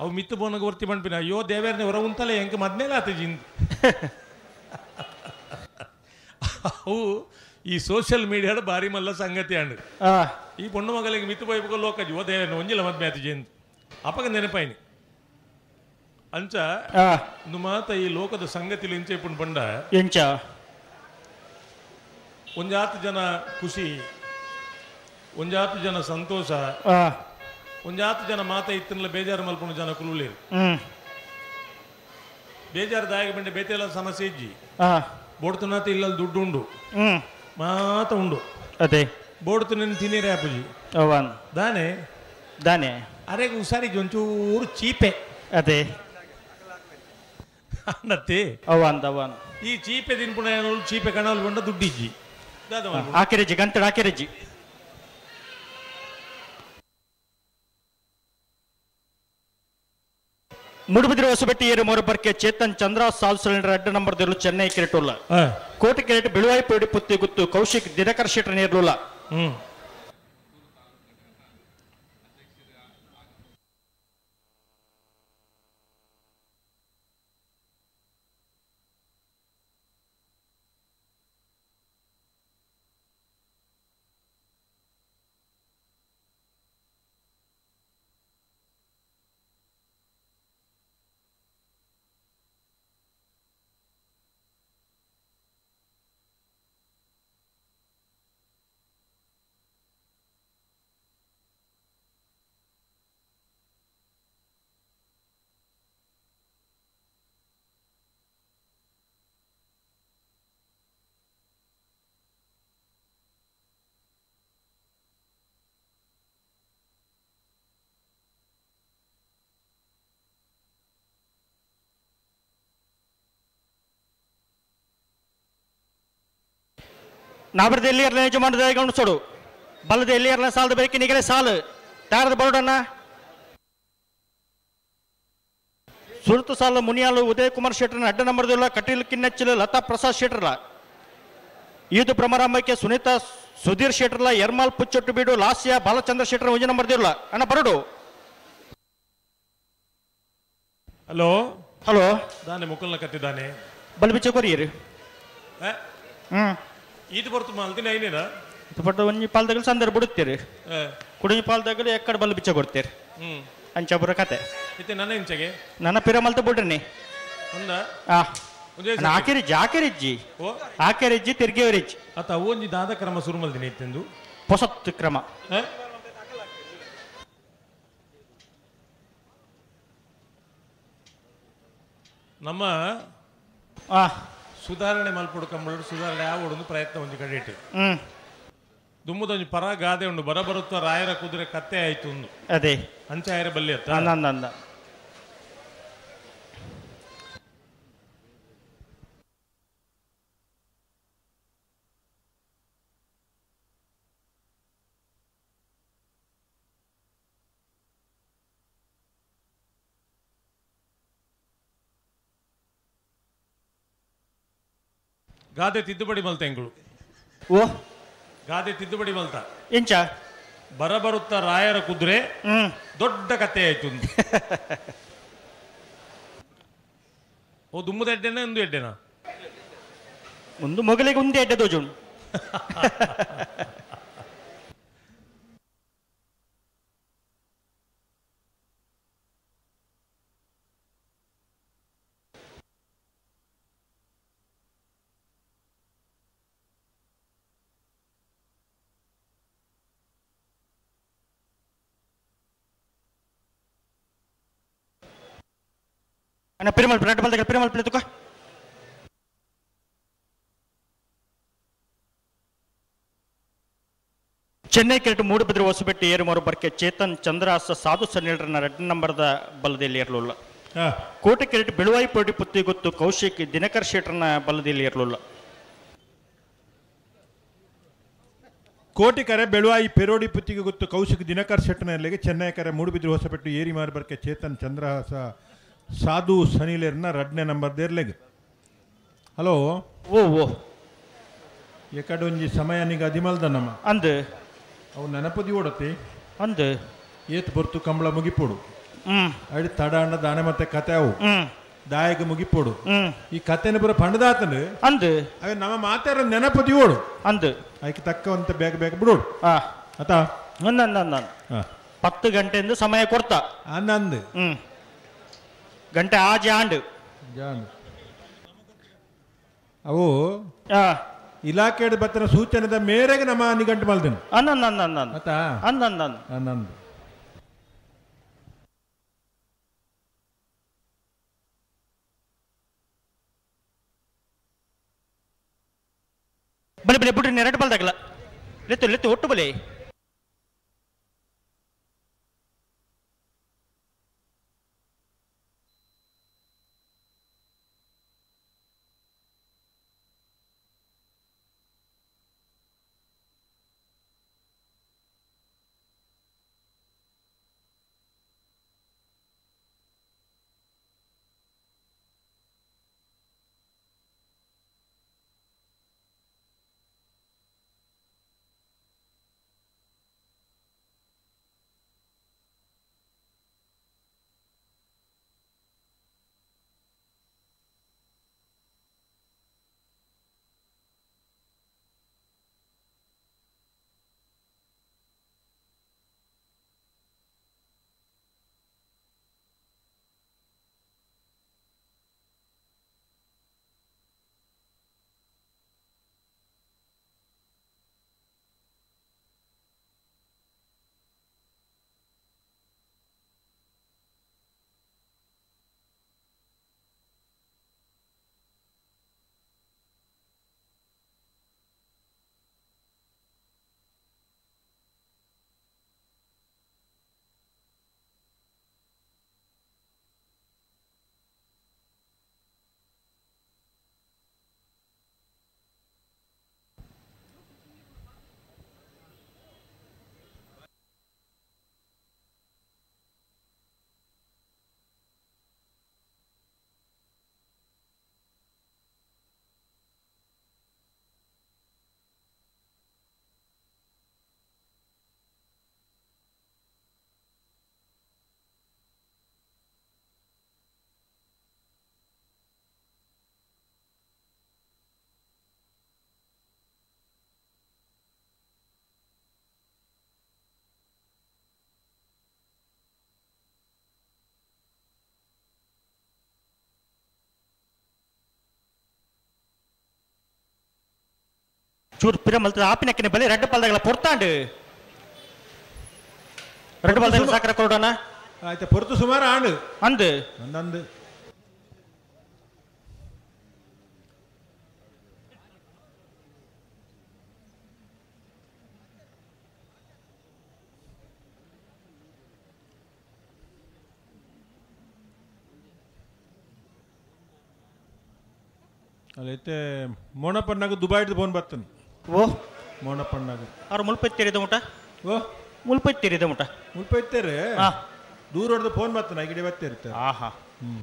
ಅವು ಮಿತ್ತು ಬೋನಗ ವರ್ತಿ ಬಂಡ್ಪಿನ ಅಯ್ಯೋ ದೇವೇರ್ನೆ ಹೊರ ಉಂತಲೆ ಎಂಕ ಮದ್ಮೇಲೆ ಆತ ಜಿಂದ್ ಅವು ಈ ಸೋಷಿಯಲ್ ಮೀಡಿಯಾದ ಬಾರಿ ಮಲ್ಲ ಸಂಗತಿ ಅಂಡ್ ಈ ಪೊಣ್ಣು ಮಗಳಿಗೆ ಮಿತ್ತು ಬೈಬುಗ ಲೋಕ ಜೀವ ದೇವೇರ್ನ ಒಂಜಿಲ ಮದ್ಮೆ ಆತ ಜಿಂದ್ ಅಪಗ ನೆನಪಾಯಿನಿ ಅಂಚ ಮಾತ ಈ ಲೋಕದ ಸಂಗತಿ ಇಂಚೆ ಪುಣ್ ಬಂಡ ಎಂಚ ಒಂಜಾತು ಜನ ಖುಷಿ ಒಂಜಾತು ಜನ ಸಂತೋಷ ಒಂಜಾತು ಜನ ಮಾತ ಇತ್ತನ್ಲ ಬೇಜಾರು ಮಲ್ಪುಣ ಜನ ಕುಲುಲೇರು ಬೇಜಾರು ದಾಯಕ ಬಂಡೆ ಬೇತೆಲ್ಲ ಸಮಸ್ಯೆ ಇಜ್ಜಿ ಬೋಡ್ತುನಾತ ಇಲ್ಲ ದುಡ್ಡು ಉಂಡು ಮಾತ ಉಂಡು ಅದೇ ಬೋಡ್ತು ನಿನ್ನ ತಿನ್ನಿರೆ ಅಪ್ಪುಜಿ ದಾನೆ ದಾನೆ ಅರೆ ಹುಷಾರಿ ಒಂಚೂರು ಚೀಪೆ ಅದೇ ಅಂದತ್ತೆ ಅವ ಅಂದ ಅವ ಅಂದ. ಈ ಚೀಪೆ ತಿನ್ಪುಣ ಚೀಪೆ ಕಣವಲ್ ಬಂಡ ದುಡ್ಡಿಜ್ಜಿ ಆಕೆರೆಜ್ಜಿ ಗಂಟೆ ಆಕೆರೆಜ್ಜಿ ಮೂಡುಬಿದಿರೆ ಹೊಸಬೆಟ್ಟಿ ಏರು ಮೋರಬರ್ಕೆ ಚೇತನ್ ಚಂದ್ರ ಸಾಲ್ ಸಿಲಿಂಡರ್ ಅಡ್ಡ ನಂಬರ್ ದಿರು ಚೆನ್ನೈ ಕೆರೆಟುಲ್ಲ ಕೋಟೆ ಕೆರೆಟ್ ಬಿಳುವಾಯಿ ಪೇಡಿ ಪುತ್ತಿ ಗುತ್ತು ಕೌಶಿಕ್ ದಿನಕರ್ ಶೆಟ್ಟರ್ ನೇರ್ಲುಲ್ಲ. ನಾಬರದ ಎಲ್ಲಿ ಇರಲಿ ಯಜಮಾನದ ಗಮನಿಸೋಡು ಬಲದ ಎಲ್ಲಿ ಇರಲ ಸಾಲದ ಬೇಕಿ ನಿಗಲೆ ಸಾಲು ತಾರದ ಬರೋಡಣ್ಣ ಸುರುತು ಸಾಲು ಮುನಿಯಾಲು ಉದಯ್ ಕುಮಾರ್ ಶೆಟ್ಟರ್ನ ಅಡ್ಡ ನಂಬರ್ದಿಲ್ಲ ಕಟೀಲ್ ಕಿನ್ನಚ್ಚಿಲು ಲತಾ ಪ್ರಸಾದ್ ಶೆಟ್ಟರ್ಲ ಈದು ಭ್ರಮರಾಂಬಕ್ಕೆ ಸುನೀತಾ ಸುಧೀರ್ ಶೆಟ್ಟರ್ಲ ಎರ್ಮಾಲ್ ಪುಚ್ಚೊಟ್ಟು ಬೀಡು ಲಾಸ್ಯ ಬಾಲಚಂದ್ರ ಶೆಟ್ಟರ್ ಒಂಜಿ ನಂಬರ್ದಿಲ್ಲ ಅಣ್ಣ ಬರೋಡು. ಹಲೋ ಹಲೋ ದಾನೆ ಮುಕುಲ್ನ ಕತ್ತಿದ್ದಾನೆ ಬಲ್ಬಿಚ್ಚ ಕೊರಿಯರು. ಈತ ಬರ್ತು ಮಲ್ತಿನ ಐನೇನ ಪಟ್ಟು ಒಂಜಿ ಪಾಲ್ದಾಗಲು ಸಂದರ್ಭ ಬಿಡುತ್ತೀರಿ ಕುಡಿಂಜಿ ಪಾಲ್ದಾಗಲು ಎಕ್ಕಡ ಬಲ್ಲು ಬಿಚ್ಚ ಕೊಡ್ತೀರಿ ಅಂಚಾಪುರ ಕತೆ ಇತ್ತೆ ನನ್ನ ಇಂಚಗೆ ನನ್ನ ಪಿರ ಮಲ್ತ ಬಿಡ್ರಿ ಅಂದ ಆಕೆರಿಜ್ಜಿ ಆಕೆರಿಜ್ಜಿ ಆಕೆರಿಜ್ಜಿ ತಿರ್ಗೇವರಿಜ್ಜಿ ಅತ್ತ ಒಂಜಿ ದಾದ ಕ್ರಮ ಸುರು ಮಲ್ದಿನಿ ಇತ್ತೆಂದು ಹೊಸತ್ತು ಕ್ರಮ. ನಮ್ಮ ಸುಧಾರಣೆ ಮಲ್ಪೊಡು ಕಂಬಳು ಸುಧಾರಣೆ ಆವೊಡೊಂದು ಪ್ರಯತ್ನ ಒಂಜಿ ಕಡೆ ಇಟ್ಟು ದುಮ್ಮದೊಂಜಿ ಪರ ಗಾದೆ ಉಂಡು ಬರ ಬರುತ್ತ ರಾಯರ ಕುದುರೆ ಕತ್ತೆ ಆಯ್ತು ಒಂದು ಅದೇ ಅಂಚಾಯರ ಬಲ್ಲಿ ಅತ್ತ ಅಂದ ಗಾದೆ ತಿದ್ದುಪಡಿ ಮಲ್ತ ಎಂಗಳು ಓ ಗಾದೆ ತಿದ್ದುಪಡಿ ಮಲ್ತ ಎಂಚ ಬರ ಬರುತ್ತ ರಾಯರ ಕುದುರೆ ದೊಡ್ಡ ಕತೆ ಆಯ್ತು ಓ ದುಮ್ಮದ ಎಡ್ಡೆನ ಒಂದು ಎಡ್ಡೆನಾ ಒಂದು ಮೊಗಲಿಗೆ ಒಂದೇ ಎಡ್ಡೆ ದೋಜುಂಡು. ಅಣ್ಣ ಪಿರಿಮಲ್ ಬ್ರೆಡ್ ಬಲ್ದಾಗ ಪಿರಿಮಲ್ ಪ್ಲೇಟ್ ತುಕ ಚೆನ್ನೈ ಕೆರೆಟ್ ಮೂಡುಬಿದ್ರೆ ಹೊಸಬೆಟ್ಟಿ ಏರುಮರು ಬರ್ಕೆ ಚೇತನ್ ಚಂದ್ರಾಸ ಸಾಧು ಸನ್ನಿಲ್ರನ್ನ ರೆಡ್ ನಂಬರ್ದ ಬಲದಲ್ಲಿ ಇರಲಿಲ್ಲ. ಕೋಟೆ ಕೆರೆಟ್ ಬೆಳುವಾಯಿ ಪೋಟಿ ಪುತ್ತಿ ಗೊತ್ತು ಕೌಶಿಕ್ ದಿನಕರ್ ಶೆಟ್ಟರ್ನ ಬಲದಲ್ಲಿ ಇರಲಿಲ್ಲ. ಕೋಟಿ ಕರೆ ಬೆಳುವಾಯಿ ಪೆರೋಡಿ ಪುತ್ತಿಗೆ ಗೊತ್ತು ಕೌಶಿಕ್ ದಿನಕರ್ ಶೆಟ್ಟರ್ನಲ್ಲಿಗೆ ಚೆನ್ನೈ ಕರೆ ಮೂಡುಬಿದ್ರೆ ಹೊಸಬೆಟ್ಟು ಏರಿ ಮಾರು ಬರ್ಕೆ ಚೇತನ್ ಚಂದ್ರಹಾಸ ಸಾಧು ಸನಿಲೇರ್ನ ರಡ್ನೇ ನಂಬರ್ ದೇರ್ಲೆಗ್. ಹಲೋ ಓ ಓ ಎಕಡೊಂಜಿ ಸಮಯ ನಿಗ ಅದಿಮಲ್ದ ನಮ್ಮ ಅಂದು ಅವು ನೆನಪದಿ ಓಡತಿ ಅಂದು ಏತ್ ಬರ್ತು ಕಂಬಳ ಮುಗಿಪೋಡು ಅಡಿ ತಡ ಅಣ್ಣ ದಾನೆ ಮತ್ತೆ ಕತೆ ಅವು ದಾಯಕ ಮುಗಿಪೋಡು ಈ ಕತೆನ ಪೂರ ಪಂಡದಾತನು ಅಂದು ಅವೇ ನಮ್ಮ ಮಾತಾರ ನೆನಪದಿ ಓಡು ಅಂದು ಅದಕ್ಕೆ ತಕ್ಕವಂತ ಬೇಗ ಬೇಗ ಬಿಡೋಡು ಆತ ಅಂದ 10 ಗಂಟೆಯಿಂದ ಸಮಯ ಕೊಡ್ತಾ ಅಂದ ಗಂಟೆ ಆಜೆ ಆಂಡು ಅವು ಇಲಾಖೆ ಬತ್ತನ ಸೂಚನೆದ ಮೇರೆಗೆ ನಮ್ಮ ನಿಘಂಟು ಮಲ್ದನು ಅಂದ ಅಂದ ಅಂದ ಬಲಿ ಬಲಿ ಬಿಡ್ರಿ ಎರಡು ಬಲ್ದಾಗಲ್ಲ ಲೆತ್ತು ಲೆತ್ತು ಒಟ್ಟು ಬಲಿ ಚೂರು ಪಿರ ಮಲ್ತದ ಆಪಿನಕ್ಕಿನ ಬಲೆ ರಡ್ಡು ಪಾಲ್ದಾಗಲ ಪೊರ್ತಾಂಡು ರಡ್ಡು ಪಾಲ್ದಾಗ ಸಾಕರ ಕೊಡೋಣ ಆಯ್ತು ಪೊರ್ತು ಸುಮಾರು ಆಂಡು ಅಂದು ಅಂದಂದು ಅಲ್ಲೈತೆ ಮೋಣಪ್ಪಣ್ಣಾಗ ದುಬೈದು ಫೋನ್ ಬರ್ತಾನೆ. ಓ ಮೋಣಪ್ಪಣ್ಣಾಗ ಅವ್ರು ಮುಲ್ಪೈತೀರಿದ ಮುಟ. ಓ ಮುಲ್ಪೈತೀರಿದ ಮುಟ ಮುಲ್ಪೈತೇರೆ ದೂರ ಹೊಡೆದು ಫೋನ್ ಬರ್ತಾನೆ ಗಿಡ ಬರ್ತಿರ್ತಾರೆ. ಆಹಾ ಹ್ಞೂ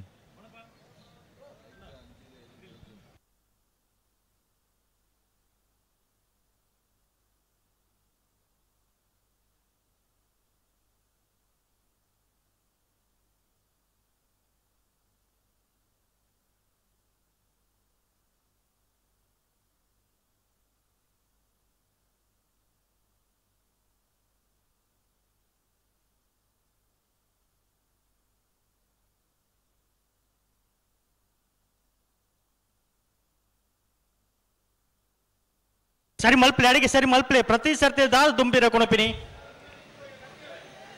ಸರಿ ಮಲ್ಪಲೆ ಅಡಿಗೆ ಸರಿ ಮಲ್ಪಲೆ ಪ್ರತಿ ಸರ್ತಿ ದಾಲ್ ದುಂಬಿರ ಕೊಣಪಿನಿ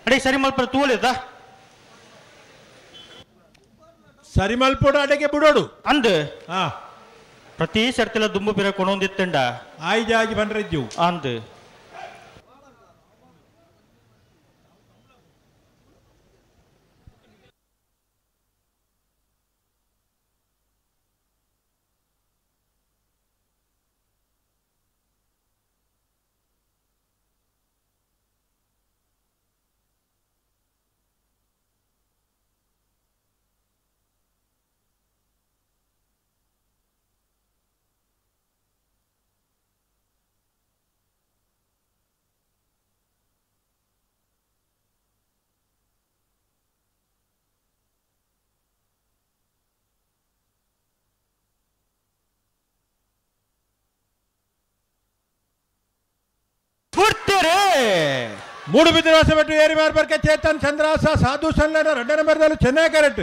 ಅಡಿಗೆ ಸರಿ ಮಲ್ಪಲೆ ತೂಲಿದ ಸರಿ ಮಲ್ಪೋಡು ಅಡಿಗೆ ಬಿಡೋಡು ಅಂದು ಹಾ ಪ್ರತಿ ಸರ್ತಿಲ ದುಂಬು ಬಿರ ಕೊಣೊಂದಿತ್ತಂಡ ಆಯ್ಜಾಜಿ ಬಂದ್ರೆ ಇಜ್ಜು ಅಂದು ಮೂಡು ಬಿದ್ದಿನ ಏರಿ ಮಾರ್ಬರ್ಕೆ ಚೇತನ್ ಚಂದ್ರಾಸ ಸಾಧು ಸಲ್ಲನ ಎರಡನೇ ನಂಬರ್ದಲ್ಲಿ ಚೆನ್ನೈ ಕರೆಕ್ಟ್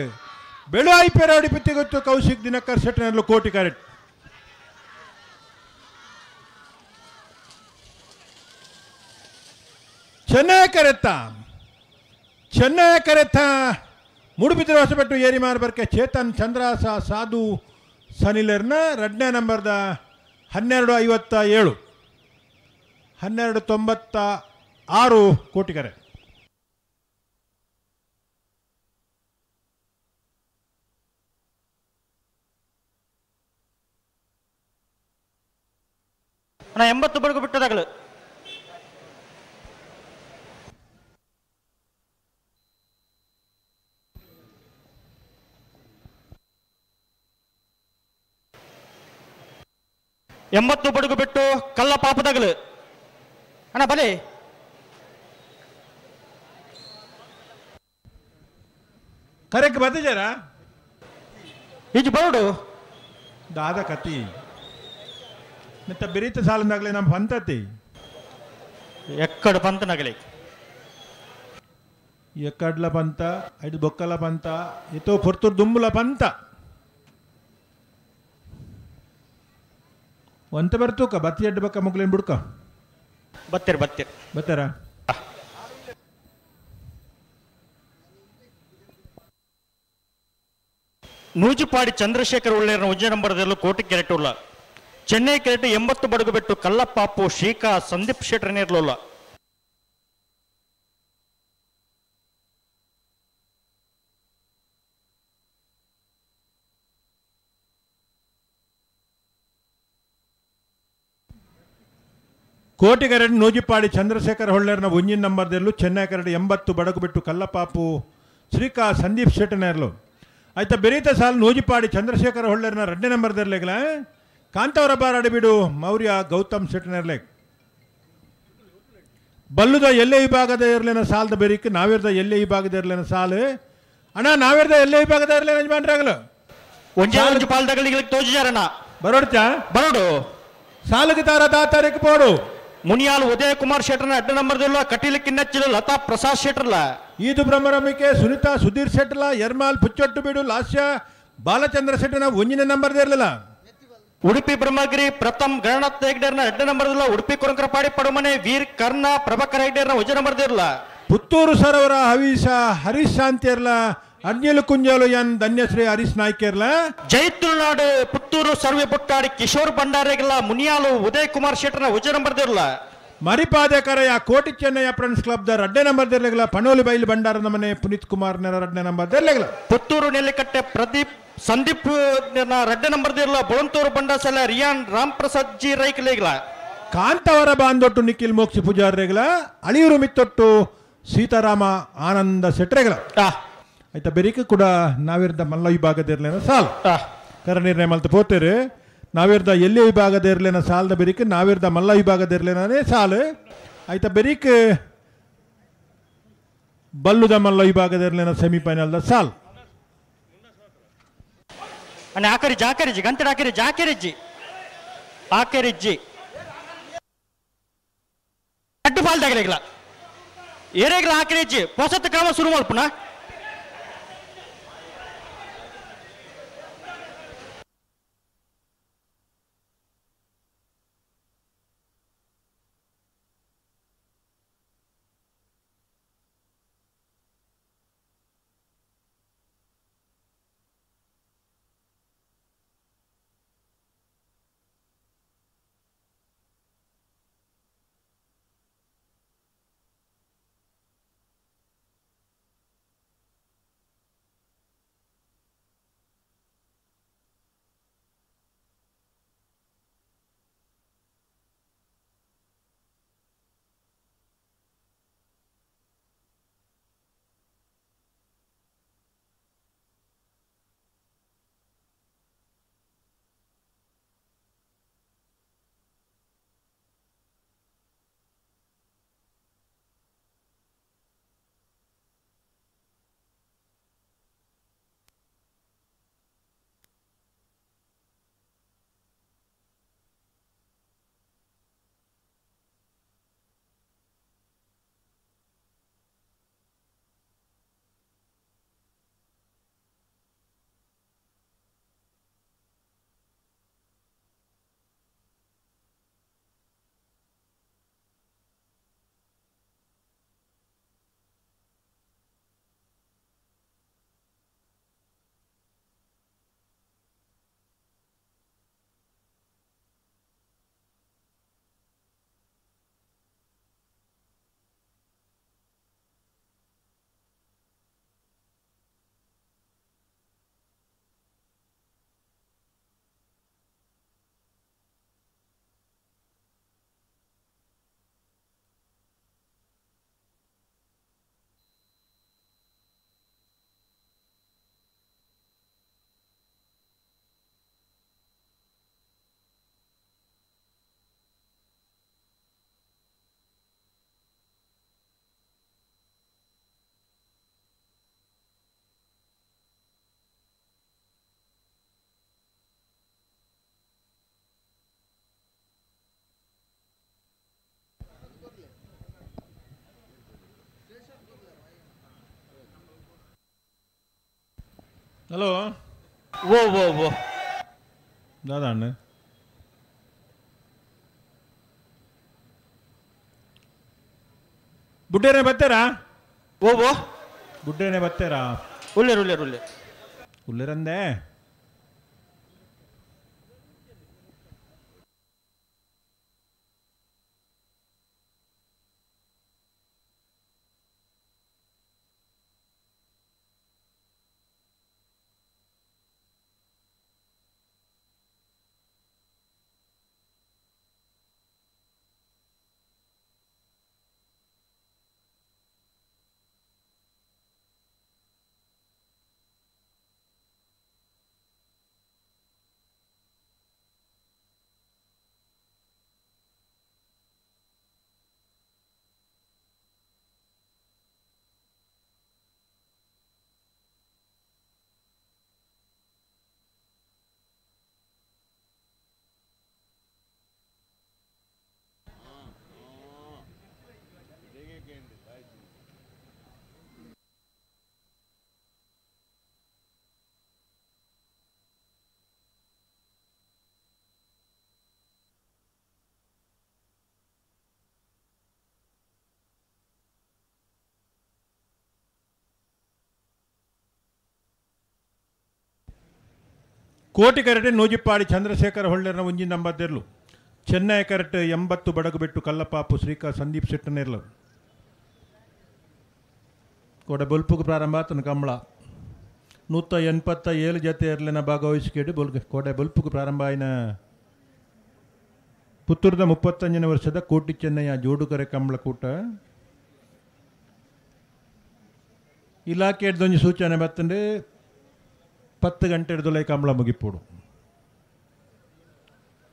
ಬೆಳುವಾಯಿ ಪೆರಾಡಿ ಗೊತ್ತು ಕೌಶಿಕ್ ದಿನಕರ್ ಶೆಟ್ಟನಲ್ಲೂ ಕೋಟಿ ಕರೆಕ್ಟ್. ಚೆನ್ನೈ ಕರೆತ್ತ ಚೆನ್ನೈ ಕರೆತ್ತ ಮೂಡುಬಿದಿರೆ ಹೊಸಬೆಟ್ಟು ಏರಿ ಮಾರ್ಬರ್ಕೆ ಚೇತನ್ ಚಂದ್ರಾಸ ಸಾಧು ಸನಿಲರ್ನ ಎರಡನೇ ನಂಬರ್ದ 12.57 12.96 ಕೋಟಿಗರೆ. ನಾ 80 ಬಡಗು ಬಿಟ್ಟದಾಗಲು ಎಂಬತ್ತು ಬಡಗು ಬಿಟ್ಟು ಕಲ್ಲ ಪಾಪದಾಗಲು ಅಣ್ಣ ಬಲೆ ಕರೆಕ್ಟ್ ಬತ್ತಿಜಾರ ಈಜು ಬರೋಡು ದಾದ ಕತಿ ಮತ್ತೆ ಬಿರಿತ ಸಾಲದಾಗಲಿ ನಮ್ಮ ಪಂತತಿ ಎಕ್ಕಡ ಪಂತನಾಗಲಿ ಎಕ್ಕಡ್ಲ ಪಂತ ಐದು ಬೊಕ್ಕಲ ಪಂತ ಇತೋ ಪೊರ್ತುರ್ ದುಂಬುಲ ಪಂತ ಒಂತ ಬರ್ತೂಕ ಬತ್ತಿ ಎಡ್ಡು ಬಕ್ಕ ಮುಗ್ಲೇನು ಬುಡ್ಕ ಬತ್ತೀರ ಬತ್ತೀರ ಬತ್ತಾರ ನೂಜುಪಾಡಿ ಚಂದ್ರಶೇಖರ್ ಉಳ್ಳೇರನ ಉಜ್ಜೆ ನಂಬರದಲ್ಲೂ ಕೋಟಿ ಕೆರೆಟ್ ಉಳ್ಳ ಚೆನ್ನೈ ಕೆರೆಟ್ 80 ಬಡಗು ಬಿಟ್ಟು ಕಲ್ಲಪ್ಪಾಪು ಶ್ರೀಕಾ ಸಂದೀಪ್ ಶೆಟ್ಟರ್ ನೇರ್ಲುಲ್ಲ. ಕೋಟಿ ಕರೆಡ್ ನೂಜಿಪಾಡಿ ಚಂದ್ರಶೇಖರ್ ಹೊಳ್ಳೇರ್ನ ಒಂಜಿನ ನಂಬರ್ದಲ್ಲೂ ಚೆನ್ನೈ ಕರೆಡ್ 80 ಬಡಗು ಬಿಟ್ಟು ಕಲ್ಲಪಾಪು ಶ್ರೀಕಾ ಸಂದೀಪ್ ಶೆಟ್ಟನೇರ್ಲು. ಆಯ್ತಾ ಬೆರೀತ ಸಾಲು ನೂಜಿಪಾಡಿ ಚಂದ್ರಶೇಖರ್ ಹೊಳ್ಳೇರ್ನ ಎರಡನೇ ನಂಬರ್ದಿರ್ಲೇಗಲ ಕಾಂತಾವರ ಬಾರಾಡಿ ಬಿಡು ಮೌರ್ಯ ಗೌತಮ್ ಶೆಟ್ಟನೇರ್ಲೆ. ಬಲ್ಲುದ ಎಲ್ಲೇ ವಿಭಾಗದ ಇರ್ಲೇನ ಸಾಲದ ಬೆರೀಕ್ ನಾವಿರ್ದ ಎಲ್ಲೇ ವಿಭಾಗದ ಇರ್ಲೇನ ಸಾಲು ಅಣ್ಣ ನಾವಿರ್ದ ಎಲ್ಲೇ ವಿಭಾಗದ ಇರ್ಲೇನ ಯಜಮಾನ್ರಾಗಲು ಒಂಜೇ ಒಂಜಿ ಪಾಲ್ದಗಳಿಗೆ ತೋಜಿಯಾರಣ್ಣ ಬರೋಡ್ಚಾ ಬರೋಡು ಸಾಲುಗೆ ತಾರ ತಾರೀಕು ಪೋಡು ಮುನಿಯಾಲ್ ಉದಯ ಕುಮಾರ್ ಶೆಟ್ಟರ್ನ ಅಡ್ಡ ನಂಬರ್ದಿಲ್ಲ ಕಟೀಲ್ ಕಿನ್ನಚ್ಚಿಲ ಲತಾ ಪ್ರಸಾದ್ ಶೆಟ್ಟರ್ಲ ಈದು ಬ್ರಹ್ಮರಮಿಕೆ ಸುನಿತಾ ಸುಧೀರ್ ಶೆಟ್ಟಲ ಯರ್ಮಾಲ್ ಪುಚ್ಚೊಟ್ಟು ಬೀಡು ಲಾಸ್ಯ ಬಾಲಚಂದ್ರ ಶೆಟ್ಟನ ಒಂಜಿನ ನಂಬರ್ದೇ ಇರಲಿಲ್ಲ. ಉಡುಪಿ ಬ್ರಹ್ಮಗಿರಿ ಪ್ರಥಮ್ ಗಣನಾಥ್ ಹೆಗ್ಡೇರ್ನ 2 ನಂಬರ್ ದಿಲ್ಲ. ಉಡುಪಿ ಕೊರಂಕರಪಾಡಿ ಪಡುಮನೆ ವೀರ್ ಕರ್ಣ ಪ್ರಭಾಕರ್ ಹೆಗ್ಡೇರ್ನ 1 ನಂಬರ್ ದಿರ್ಲ. ಪುತ್ತೂರು ಸರೋವರ ಹವೀಶ ಹರೀಶ್ ಶಾಂತಿಯರ್ಲ ಅಡ್ನಿಲು ಕುಂಜಾಲು ಎನ್ ಧನ್ಯಶ್ರೀ ಹರೀಶ್ ನಾಯ್ಕರ್ಲ. ಜೈ ತುಳುನಾಡು ಪುತ್ತೂರು ಸರ್ವೆ ಬುಟ್ಟಾಡಿ ಕಿಶೋರ್ ಭಂಡಾರೆಗಲ ಮುನಿಯಾಲು ಉದಯ್ ಕುಮಾರ್ ಶೆಟ್ಟರ್ನ 1 ನಂಬರ್ ದಿರ್ಲ. ಮರಿಪಾದೆ ಕರೆಯ Koti Chennayya friends club the 2 number ದಿರ್ಲೆಗಲ. ಪಣೋಲಿ ಬೈಲು ಭಂಡಾರದ ಮನೆ ಪುನೀತ್ ಕುಮಾರ್ ನೆರ 2 ನಂಬರ್ ದಿರ್ಲೆಗಲ. ಪುತ್ತೂರು ನೆಲ್ಲಿಕಟ್ಟೆ ಪ್ರದೀಪ್ ಸಂದೀಪ್ 2 ನಂಬರ್ ದಿರ್ಲ. ಬೊಳಂತೂರು ಬಂಡಾಸಲ ರಿಯಾನ್ ರಾಮ್ ಪ್ರಸಾದ್ ಜಿ ರೈಕ್ಲೇಗಲ. ಕಾಂತವರ ಬಾಂದೊಟ್ಟು ನಿಖಿಲ್ ಮೋಕ್ಷಿ ಪೂಜಾರ್ರೆಗಲ. ಅಳಿಯೂರು ಮಿತ್ತೊಟ್ಟು ಸೀತಾರಾಮ ಆನಂದ ಶೆಟ್ರೆಗಲ. ಆಯ್ತಾ ಬೆರಿಕೆ ಕೂಡ ನಾವಿರ್ದ ಮಲ್ಲ ವಿಭಾಗದಿರ್ಲೇನ ಸಾಲ್ ಕರ ನಿರ್ಣಯ ಮಲ್ತ ಪೋತೇರು. ನಾವಿರ್ದ ಎಲ್ಲಿ ವಿಭಾಗದಿರ್ಲೇನ ಸಾಲದ ಬೆರಿಕೆ ನಾವಿರ್ದ ಮಲ್ಲ ವಿಭಾಗದಿರ್ಲೇನೇ ಸಾಲು. ಆಯ್ತಾ ಬೆರಿಕ್ ಬಲ್ಲುದ ಮಲ್ಲ ವಿಭಾಗದಿರ್ಲೇನ ಸೆಮಿಫೈನಲ್ದ ಸಾಲ್. ಅಣ್ಣ ಆಕರಿಜಿ ಆಕರಿಜಿ ಗಂಟೆ ಆಕರಿಜಿ ಆಕರಿಜಿ ಆಕರಿಜಿ ಅಡ್ಡು ಬಾಲ್ದಾಗಲಿಲ್ಲ ಏರೇಗ್ಲ ಆಕರಿಜಿ ಹೊಸತ್ ಕ್ರಮ ಶುರು ಮಲ್ಪುನ. ಹಲೋ ಓ ಓ ಓ ದಾದಾ ಅಣ್ಣ ಬುಡ್ಡೇನೆ ಬರ್ತಾರಾ? ಓ ಓ ಬುಡ್ಡೇನೆ ಬರ್ತಾರಾ? ಉಲ್ಲೇರು ಉಲ್ಲೇರು ಉಲ್ಲೇರು ಉಲ್ಲೇರಂದೆ. ಕೋಟಿ ಕರೆಟೆ ನೂಜಿಪ್ಪಾಡಿ ಚಂದ್ರಶೇಖರ ಹೊಳ್ಳೆರ್ನ ಒಂಜಿ ನಂಬರ್ ಚೆನ್ನೈ ಕರೆಟ್ 80 ಬಡಗುಬೆಟ್ಟು ಕಲ್ಲಪಾಪು ಶ್ರೀಕಾ ಸಂದೀಪ್ ಶೆಟ್ಟನೇರ್ಲು ಕೋಡೆ ಬೊಲ್ಪುಗು ಪ್ರಾರಂಭ ಆತನ ಕಂಬಳ 187 ಜತೆ ಎರ್ಲೆನ ಭಾಗವಹಿಸಿಕೆಡು ಬೊಲ್ಗೆ ಕೋಡೆ ಬೊಲ್ಪುಗು ಪ್ರಾರಂಭ ಆಯಿನ ಪುತ್ತೂರದ 35ನೇ ವರ್ಷದ ಕೋಟಿ ಚೆನ್ನಯ್ಯ ಜೋಡುಕರೆ ಕಂಬಳ ಕೂಟ ಇಲಾಖೆಡ್ದೊಂಜಿ ಸೂಚನೆ ಬತ್ತಂಡೆ 10 ಗಂಟೆ ಕಂಬಳ ಮುಗಿಪೋಡು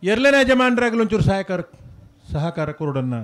ಎರ್ಲೆನ ಯಜಮಾನರಾಗಲು ಒಂಚೂರು ಸಹಕಾರ ಕೊರಡನ್ನ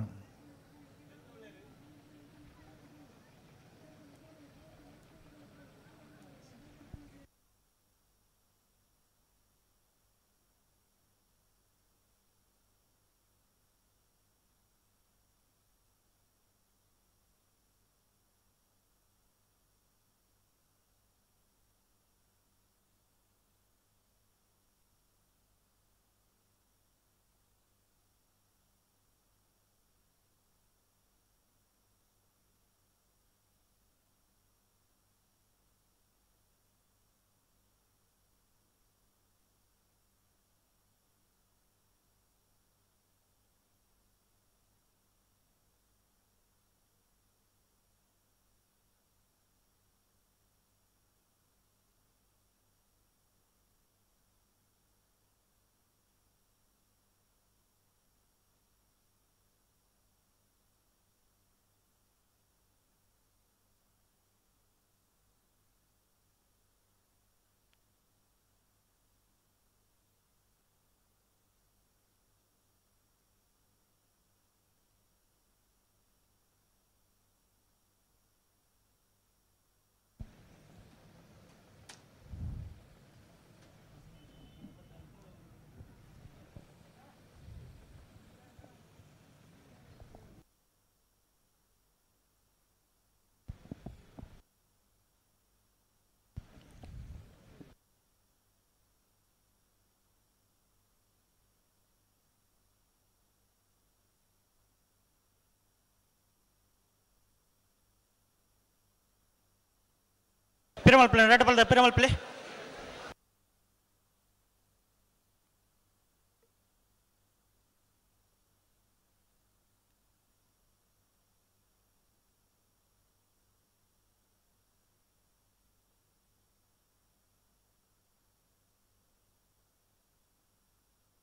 Piramal play red ball Piramal play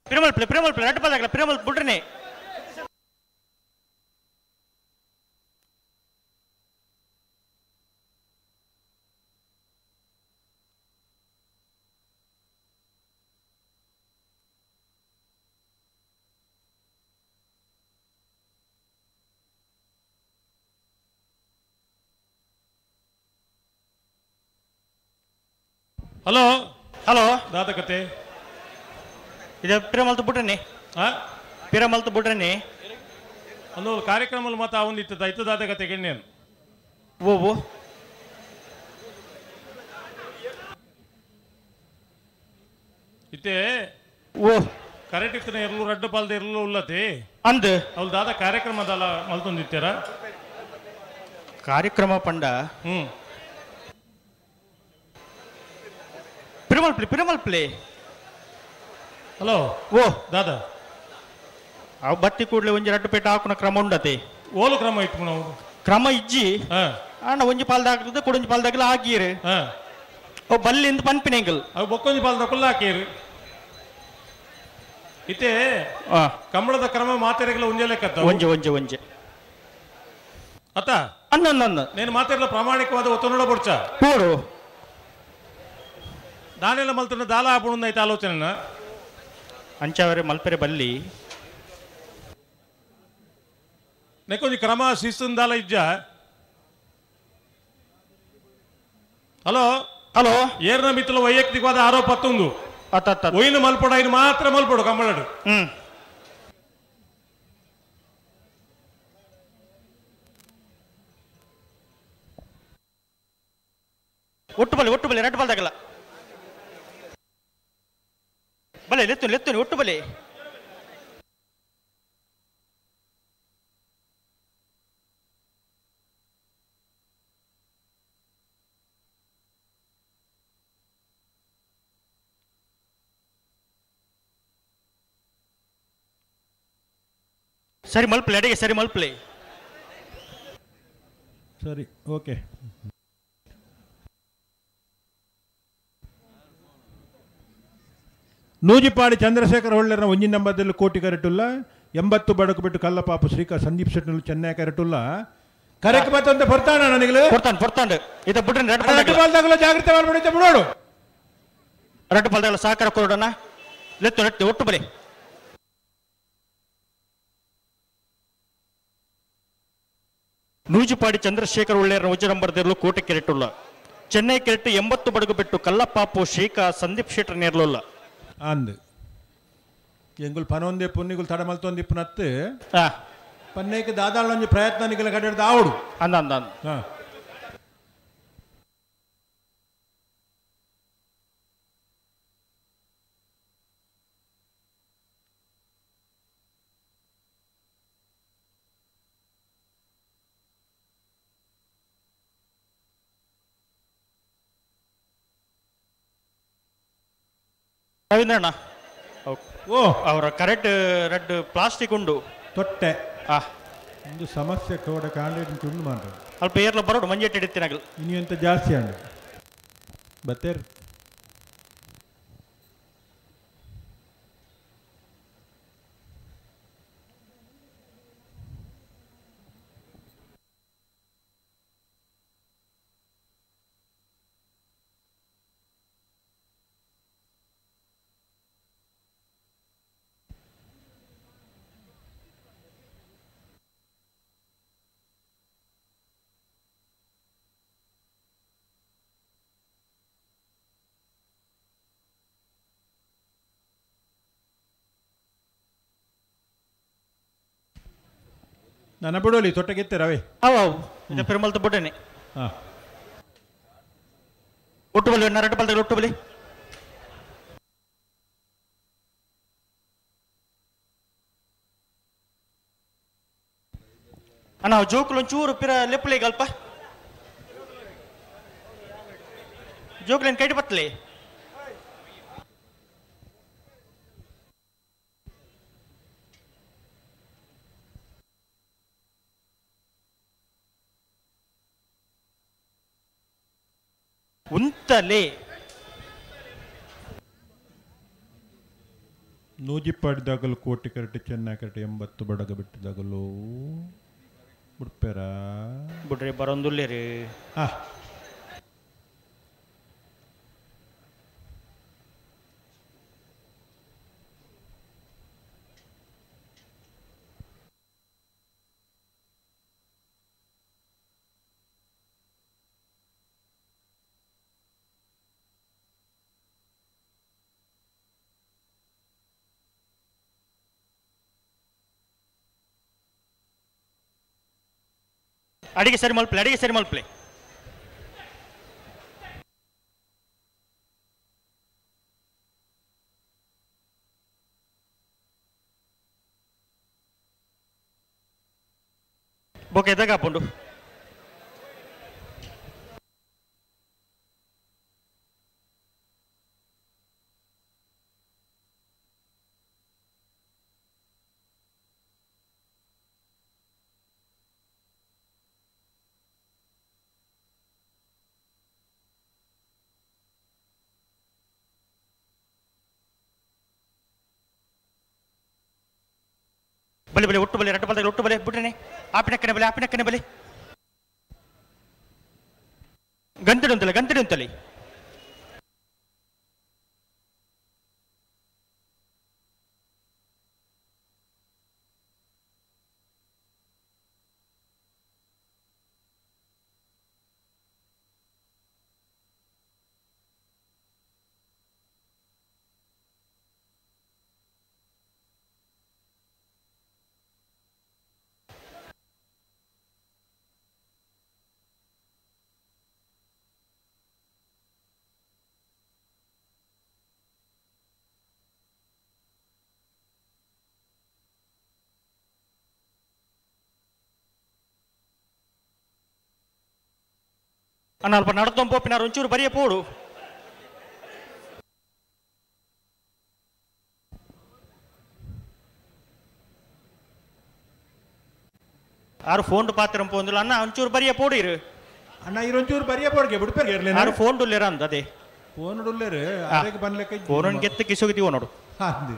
Piramal play Piramal play red ball Piramal ಬುಡ್ರನೆ hello hello ದಾದ ಕತೆ ಇದು ಪಿರಮಲ್ತು ಬುಡ್ರನೆ ಪಿರಮಲ್ತು ಬುಡ್ರನೆ ಒಂದು ಕಾರ್ಯಕ್ರಮ ಮಾತ್ರ ಒಂದು ಇತ್ತು ಇತ್ತು ದಾದ ಕತೆ ಗೆಣ್ಣೇನು ಓ ಇತ್ತೆ ಓ ಕರೆಕ್ಟ್ ಇತ್ತು ಎರ್ಲು ರಡ್ಡು ಪಾಲ್ದ ಎರ್ಲು ಉಲ್ಲತಿ ಅಂದ್ ಅವ್ಳು ದಾದ ಕಾರ್ಯಕ್ರಮದಲ್ಲ ಮಲ್ತೊಂದಿತ್ತೀರ ಕಾರ್ಯಕ್ರಮ ಪಂಡ ಹ್ಮ್ ಪಿರಮಲ್ ಪ್ಲೇ ಪಿರಮಲ್ ಪ್ಲೇ ಹಲೋ ಓ ದಾದಾ ಅವು ಬತ್ತಿ ಕೂಡಲೇ ಒಂಜಿ ರಡ್ಡು ಪೇಟ ಹಾಕುನ ಕ್ರಮ ಉಂಡತೆ ಓಲು ಕ್ರಮ ಇತ್ತು ನಾವು ಕ್ರಮ ಇಜ್ಜಿ ಅಣ್ಣ ಒಂಜಿ ಪಾಲ್ದಾಗ್ತದೆ ಕೊಡೊಂಜಿ ಪಾಲ್ದಾಗಲ ಹಾಕಿರು ಓ ಬಲ್ಲಿಂದ ಪನ್ಪಿನೆಂಗಲ್ ಅವು ಬೊಕ್ಕೊಂಜಿ ಪಾಲ್ದಾಕುಲ್ಲ ಹಾಕಿರು ಇತ್ತೆ ಕಂಬಳದ ಕ್ರಮ ಮಾತೆರೆಗಲ ಒಂಜೆ ಲೆಕ್ಕತ್ತ ಒಂಜೆ ಒಂಜೆ ಒಂಜೆ ಅತ್ತ ಅನ್ನ ಅನ್ನ నేను ಮಾತೆರ್ಲ ಪ್ರಾಮಾಣಿಕವಾದ ಒತ್ತುನೋಡ ಬೊಡ್ಚ ಪೋಡು ದಾನೆಲ್ಲ ಮಲ್ತುನ ದಾಲ ಆಪುಣಂದೈತೆ ಆಲೋಚನೆ ಅಂಚಾವರೆ ಮಲ್ಪೆರೆ ಬಲ್ಲಿ ನೆಕ್ಕೊಂಜಿ ಕ್ರಮ ಶಿಸ್ತುನ್ ದಾಲ ಇಜ್ಜ ಹಲೋ ಹಲೋ ಏರ್ನ ಮಿತ್ತಲ ವೈಯಕ್ತಿಕವಾದ ಆರೋಪ ತುಂದು ಒಯ್ನು ಮಲ್ಪಡ ಇನ್ನು ಮಾತ್ರ ಮಲ್ಪಡು ಕಂಬಳಡು ಹ್ಮ್ ಒಟ್ಟು ಬಲೆ ಒಟ್ಟು ಬಲೆ ರಡ್ಡು ಬಾಲ್ದಾಗಲ್ಲ ಬಲೆ ಲೆತ್ತು ಲೆತ್ತು ಒಟ್ಟು ಬಲೆ ಸರಿ ಮಲ್ಪಲೆ ಅಡಿಗೆ ಸರಿ ಮಲ್ಪಲೆ ಸರಿ ಓಕೆ ನೂಜಿಪಾಡಿ ಚಂದ್ರಶೇಖರ್ ಹೊಳ್ಳೆರ್ನ ಒಂಜಿನ ನಂಬರ್ದಲ್ಲಿ ಕೋಟಿ ಕರೆಟುಲ್ಲ 80 ಬಡಕು ಬಿಟ್ಟು ಕಲ್ಲಪಾಪು ಶ್ರೀಕಾ ಸಂದೀಪ್ ಶೆಟ್ಟಿನಲ್ಲೂ ಚೆನ್ನೈ ಕರೆಟುಲ್ಲ ಕರೆಕ್ ಬತ್ತಂತ ಬರ್ತಾನ ನನಗೆ ಕೊಡ್ತಾನೆ ಕೊಡ್ತಾನೆ ಇದು ಬಿಡ್ರಿ ರೆಡ್ ಬಾಲ್ ತಗಲ ಜಾಗ್ರತೆ ಮಾಡ್ಬಿಡಿ ಬಿಡೋಡು ರೆಡ್ ಬಾಲ್ ತಗಲ ಸಹಕಾರ ಕೊಡೋಣ ಲೆತ್ತು ಲೆತ್ತು ಒಟ್ಟು ಬಲಿ ನೂಜುಪಾಡಿ ಚಂದ್ರಶೇಖರ್ ಒಳ್ಳೆಯರ ಒಂಜಿ ನಂಬರ್ದಿರಲು ಕೋಟೆ ಕೆರೆಟುಲ್ಲ ಚೆನ್ನೈ ಕೆರೆಟ್ಟು 80 ಬಡಗು ಬಿಟ್ಟು ಕಲ್ಲಪಾಪು ಶ್ರೀಕಾ ಸಂದೀಪ್ ಶೆಟ್ಟರ್ ನೇರ್ಲುಲ್ಲ ಅಂದ್ ಎಂಗುಲ್ ಪನೊಂದೆ ಪುನ್ನಿಗುಲ್ ತಡಮಲ್ತೊಂದು ಇಪ್ಪನತ್ತು ಪನ್ನೇಕ ದಾದಾಳೊಂಜಿ ಪ್ರಯತ್ನ ನಿಗಲ ಕಡೆಡ್ದ ಆವಡು ಅಂದ ಅಂದ ಅಂದ ರವೀಂದ್ರಣ್ಣ ಓ ಅವರ ಕರೆಕ್ಟ್ ರೆಡ್ ಪ್ಲಾಸ್ಟಿಕ್ ಉಂಡು ತೊಟ್ಟೆ ಒಂದು ಸಮಸ್ಯೆ ಕೋಡ ಕಾಂಡೇಟ್ ತುಂಡು ಮಾಡ್ರಿ ಅಲ್ಪ ಏರ್ಲ ಬರೋಡು ಮಂಜೆಟ್ ಹಿಡಿತೀನಾಗಲು ಇನ್ನು ಎಂತ ಜಾಸ್ತಿ ಅಂಡು ಬತ್ತೇರ್ ನನ್ನ ಬಿಡೋಲಿ ತೊಟ್ಟೆಗೆತ್ತೆ ರವಿ ಅವು ಅವು ಇದು ಪೆರುಮಲ್ತ ಬುಡನೆ ಒಟ್ಟು ಬಲಿ ಎರಡು ಬಲ್ದಾಗ ಒಟ್ಟು ಬಲಿ ಅಣ್ಣ ಜೋಕುಲು ಒಂಚೂರು ಪಿರ ಲೆಪ್ಪಲೆ ಅಲ್ಪ ಜೋಕುಲೇನು ಕೈಟ್ ಬತ್ತಲೆ ಉಂತಲೆ ನೂಜಿಪಾಡಿದಾಗಲು ಕೋಟಿ ಕರಟೆ ಚೆನ್ನೈ ಕರಟೆ 80 ಬಡಗ ಬಿಟ್ಟಿದಾಗಲು ಬಿಡ್ಪೇರ ಬಿಡ್ರಿ ಬರೋಂದುಲ್ಲೆ ರೀ ಅಡಿಗೆ ಸರಿ ಮಲ್ಪಲೆ ಅಡಿಗೆ ಸರಿ ಮಲ್ಪಲೆ ಬೊಕೆ ಎದಾಗ ಹಾಪುಂಡು ಬಲಿ ಬಲಿ ಒಟ್ಟು ಬಲಿ ರಟ್ಟ ಬಲ್ದಾಗ ಒಟ್ಟು ಬಲಿ ಬಿಡ್ರಿ ಆಪಿನಕ್ಕನೆ ಬಲಿ ಆಪಿನಕ್ಕನೆ ಬಲಿ ಗಂತಿಡು ಅಂತಲೆ ಗಂತಿಡು ಅಂತಲೆ ಅಣ್ಣ ಅಲ್ಪ ನಡ್ದೊಂದು ಪೋಪಿನಾರು ಒಂಚೂರು ಬರಿಯ ಪೋಡು ಆರು ಫೋನ್ ಪಾತ್ರ ಪೋಂದಿಲ್ಲ ಅಣ್ಣ ಒಂಚೂರು ಬರಿಯ ಪೋಡಿರು ಅಣ್ಣ ಇರೊಂಚೂರು ಬರಿಯ ಪೋಡ್ಗೆ ಬಿಡ್ಪೇರು ಇರ್ಲಿ ಆರು ಫೋನ್ ಡುಲ್ಲೇರ ಅಂದ ಅದೇ ಫೋನ್ ಡುಲ್ಲೇರು ಅದಕ್ಕೆ ಬನ್ಲೆಕ್ಕ ಫೋನ್ ಗೆತ್ತ ಕಿಸುಗಿತೀವೋ ನೋಡು ಅಂದು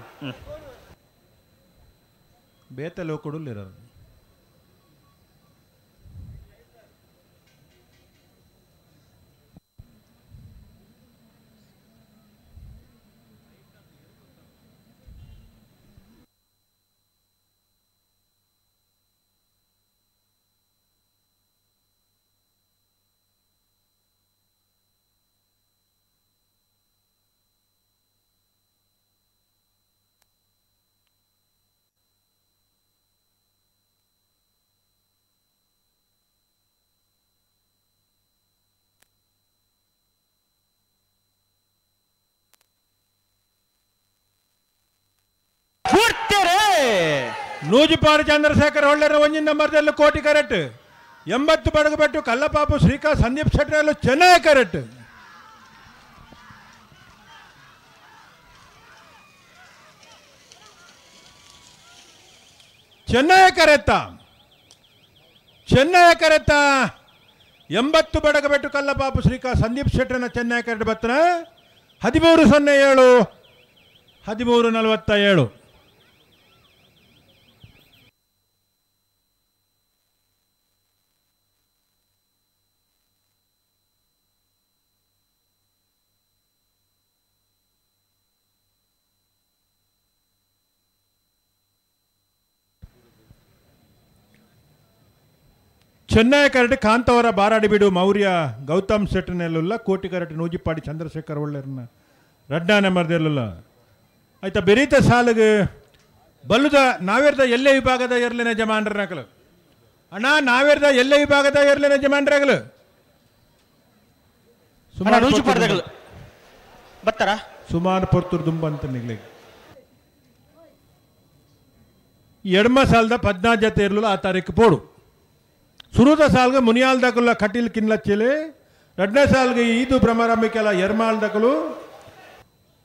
ಬೇತ ಲೋಕಡುಲ್ಲೇರ ನೂಜಿಪಾಡು ಚಂದ್ರಶೇಖರ್ ಹೊಳ್ಳೆರ ಒಂಜಿನ ನಂಬರ್ದಲ್ಲಿ ಕೋಟಿ ಕರೆಕ್ಟ್ 80 ಬಡಗಬೆಟ್ಟು ಕಲ್ಲಪಾಪು ಶ್ರೀಕಾಂತ್ ಸಂದೀಪ್ ಶೆಟ್ಟರಲ್ಲೂ ಚೆನ್ನಾಗಿ ಕರೆಕ್ಟ್. ಚೆನ್ನಾಗಿ ಕರೆತ್ತ ಚೆನ್ನಾಗಿ ಕರೆತ್ತ 80 ಬಡಗಬೆಟ್ಟು ಕಲ್ಲಪಾಪು ಶ್ರೀಕಾಂತ್ ಸಂದೀಪ್ ಶೆಟ್ಟರನ ಚೆನ್ನಾಗಿ ಕರೆಕ್ಟ್ ಬತ್ತನ 13:07 13:47. ಚೆನ್ನೈ ಕರಟೆ ಕಾಂತವರ ಬಾರಾಡಿಬೀಡು ಮೌರ್ಯ ಗೌತಮ್ ಶೆಟ್ಟನೆಲ್ಲುಲ್ಲ ಕೋಟಿ ಕರಟೆ ನೂಜಿಪಾಡಿ ಚಂದ್ರಶೇಖರ್ ಒಳ್ಳೆರನ್ನ ರಡ್ಡಾನೆ ಮರ್ದೆಲ್ಲುಲ್ಲ ಆಯ್ತಾ ಬೆರೀತ ಸಾಲಿಗೆ ಬಲ್ಲುದ ನಾವೇರ್ದ ಎಲ್ಲೇ ವಿಭಾಗದ ಎರ್ಲಿನ ಜಮಾನ್ರನಕಲು ಅಣ್ಣ ನಾವೇರ್ದ ಎಲ್ಲೇ ವಿಭಾಗದ ಎರ್ಲಿನ ಜಮಾನ್ರಾಗಲು ಬತ್ತಾರ ಸುಮಾರು ಪೊರ್ತುರ್ ದುಂಬಂತ ನಿಗ್ಲಿಗೆ ಎಡ್ಮ ಸಾಲದ 14 ಜತೆ ಇರಲಿಲ್ಲ ಆ ತಾರೀಕು ಪೋಡು ಸುರುದ ಸಾಲ್ಗೆ ಮುನಿಯಾಲ್ ದಕುಲ್ಲ ಕಟೀಲ್ ಕಿನ್ಲಚ್ಚಲಿ ಎರಡನೇ ಸಾಲ್ಗೆ ಈದು ಭ್ರಮರಾಂಬಿಕೆಲ್ಲ ಎರ್ಮಾಲ್ ದಕಲು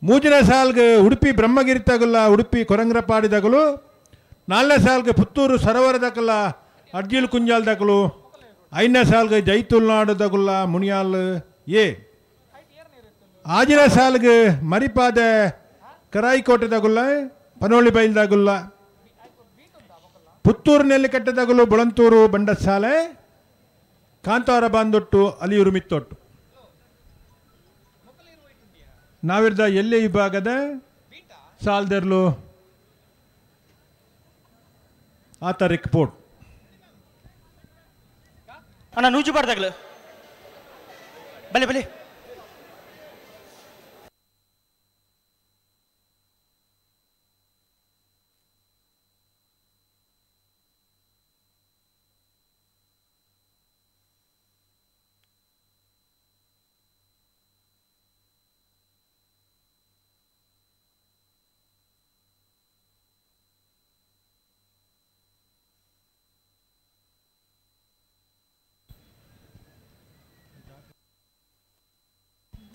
ಮೂರನೇ ಸಾಲ್ಗೆ ಉಡುಪಿ ಬ್ರಹ್ಮಗಿರಿ ತಗುಲ್ಲ ಉಡುಪಿ ಕೊರಂಗ್ರಪಾಡಿ ದಕಲು ನಾಲ್ಕನೇ ಸಾಲ್ಗೆ ಪುತ್ತೂರು ಸರೋವರ ದಕಲ್ಲ ಅರ್ಜಿಲ್ ಕುಂಜಾಲ್ ದಕಲು ಐದನೇ ಸಾಲ್ಗೆ ಜೈತುಲ್ನಾಡು ದಗುಲ್ಲ ಮುನಿಯಾಲ್ ಎ ಆಜಿನ ಸಾಲ್ಗೆ ಮರಿಪಾದೆ ಕರಾಯಿಕೋಟೆ ದಗುಲ್ಲ ಪನೋಳಿ ಬೈಲ್ ದಗುಲ್ಲ ಪುತ್ತೂರು ನೆಲ್ಲಿಕಟ್ಟೆದಗಲು ಬುಳಂತೂರು ಬಂಡಸಾಲೆ ಕಾಂತಾರ ಬಾಂದೊಟ್ಟು ಅಲಿಯೂರು ಮಿತ್ತೊಟ್ಟು ನಾವಿರ್ದ ಎಲ್ಲೇ ವಿಭಾಗದ ಸಾಲ್ದೆರ್ಲು ಆ ತಾರೀಕು ಪೋಟ್ ಅಣ್ಣ ನೂಜು ಬಾರ್ದಾಗ್ಲು ಬಲೆ ಬಲೆ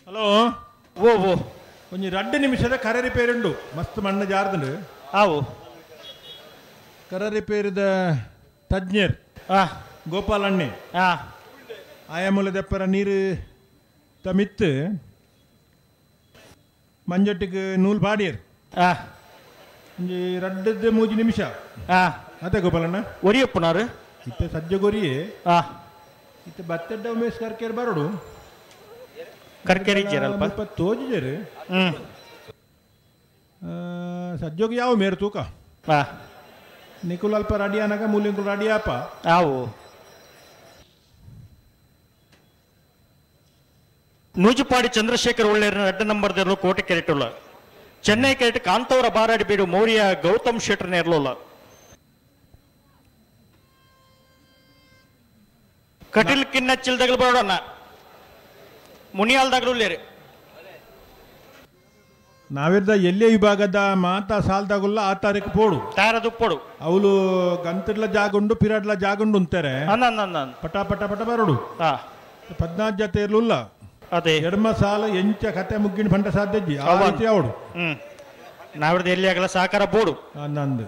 ಹಲೋ ಓ ಓ ಒಂಜಿ 2 ನಿಮಿಷದ ಕರೆ ರಿಪೇರ್ ಉಂಡು ಮಸ್ತ್ ಮಣ್ಣು ಜಾರ್ದುಂಡು ಆವು ಕರ ರಿಪೇರಿದ ತಜ್ಞರ್ ಗೋಪಾಲಣ್ಣೆ ಆಯಾಮೂಲ ದೆಪ್ಪರ ನೀರು ತಮಿತ್ತು ಮಂಜೊಟ್ಟಿಗೆ ನೂಲು ಪಾಡಿಯರ್ ಒಂಜಿ 2 3 ನಿಮಿಷ ಅದೇ ಗೋಪಾಲಣ್ಣ ಒರಿಯಪ್ಪನಾರು ಇತ್ತೆ ಸಜ್ಜ ಗೊರಿಯೇ ಇತ್ತೆ ಬತ್ತೆಡ್ಡ ಉಮೇಶ್ ಕರ್ಕೇರ್ ಬರೋಡು ಕರ್ಕೇರಿ ಅಲ್ಪ ತೋಜಿಜರು ಸಜ್ಜೋಗಿ ಯಾವ ಮೇರು ತೂಕ ನಿಕುಲ್ ಅಲ್ಪ ರೆಡಿ ಅನಗ ಮೂಲಿಂಕುಲ್ ರೆಡಿ ಆಪ ಆವು ನೂಜುಪಾಡಿ ಚಂದ್ರಶೇಖರ್ ಒಳ್ಳೆಯರ ಅಡ್ಡ ನಂಬರ್ದಲ್ಲೂ ಕೋಟೆ ಕೆರೆಟುಲ್ಲ ಚೆನ್ನೈ ಕೆರೆಟ್ ಕಾಂತವರ ಬಾರಾಡಿ ಬೀಡು ಮೌರ್ಯ ಗೌತಮ್ ಶೆಟ್ಟರ್ನ ಇರಲಿಲ್ಲ ಕಟಿಲ್ ಕಿನ್ನಚ್ಚಿಲ್ದಗಲು ಬರೋಣ ಮುನಿಯಾಲ್ದಾಗಲೂ ಲೇರಿ ನಾವಿರ್ದ ಎಲ್ಲೇ ವಿಭಾಗದ ಮಾತಾ ಸಾಲ್ದಾಗುಲ್ಲ ಆ ತಾರೀಕು ಪೋಡು ತಾರದು ಪೋಡು ಅವಳು ಗಂತಿಡ್ಲ ಜಾಗುಂಡು ಪಿರಾಡ್ಲ ಜಾಗುಂಡು ಅಂತಾರೆ ಪಟ ಪಟ ಪಟ ಬರೋಡು 14 ಜತೆ ಇರಲಿಲ್ಲ ಅದೇ ಎಡಮ ಸಾಲ ಎಂಚ ಕತೆ ಮುಗ್ಗಿನ ಪಂಟ ಸಾಧ್ಯ ಆ ರೀತಿ ಅವಡು ನಾವಿರ್ದ ಎಲ್ಲಿ ಆಗಲ್ಲ ಸಹಕಾರ ಬೋಡು ನಂದು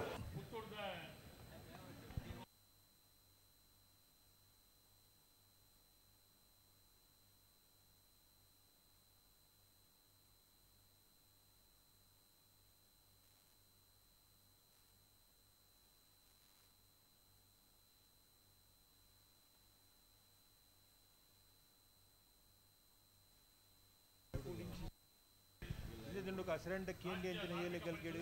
ಅಸರೆಂಡ ಕೇಂಡಿ ಅಂಚಿನ ಏಲೆ ಗಲ್ಗೆಡು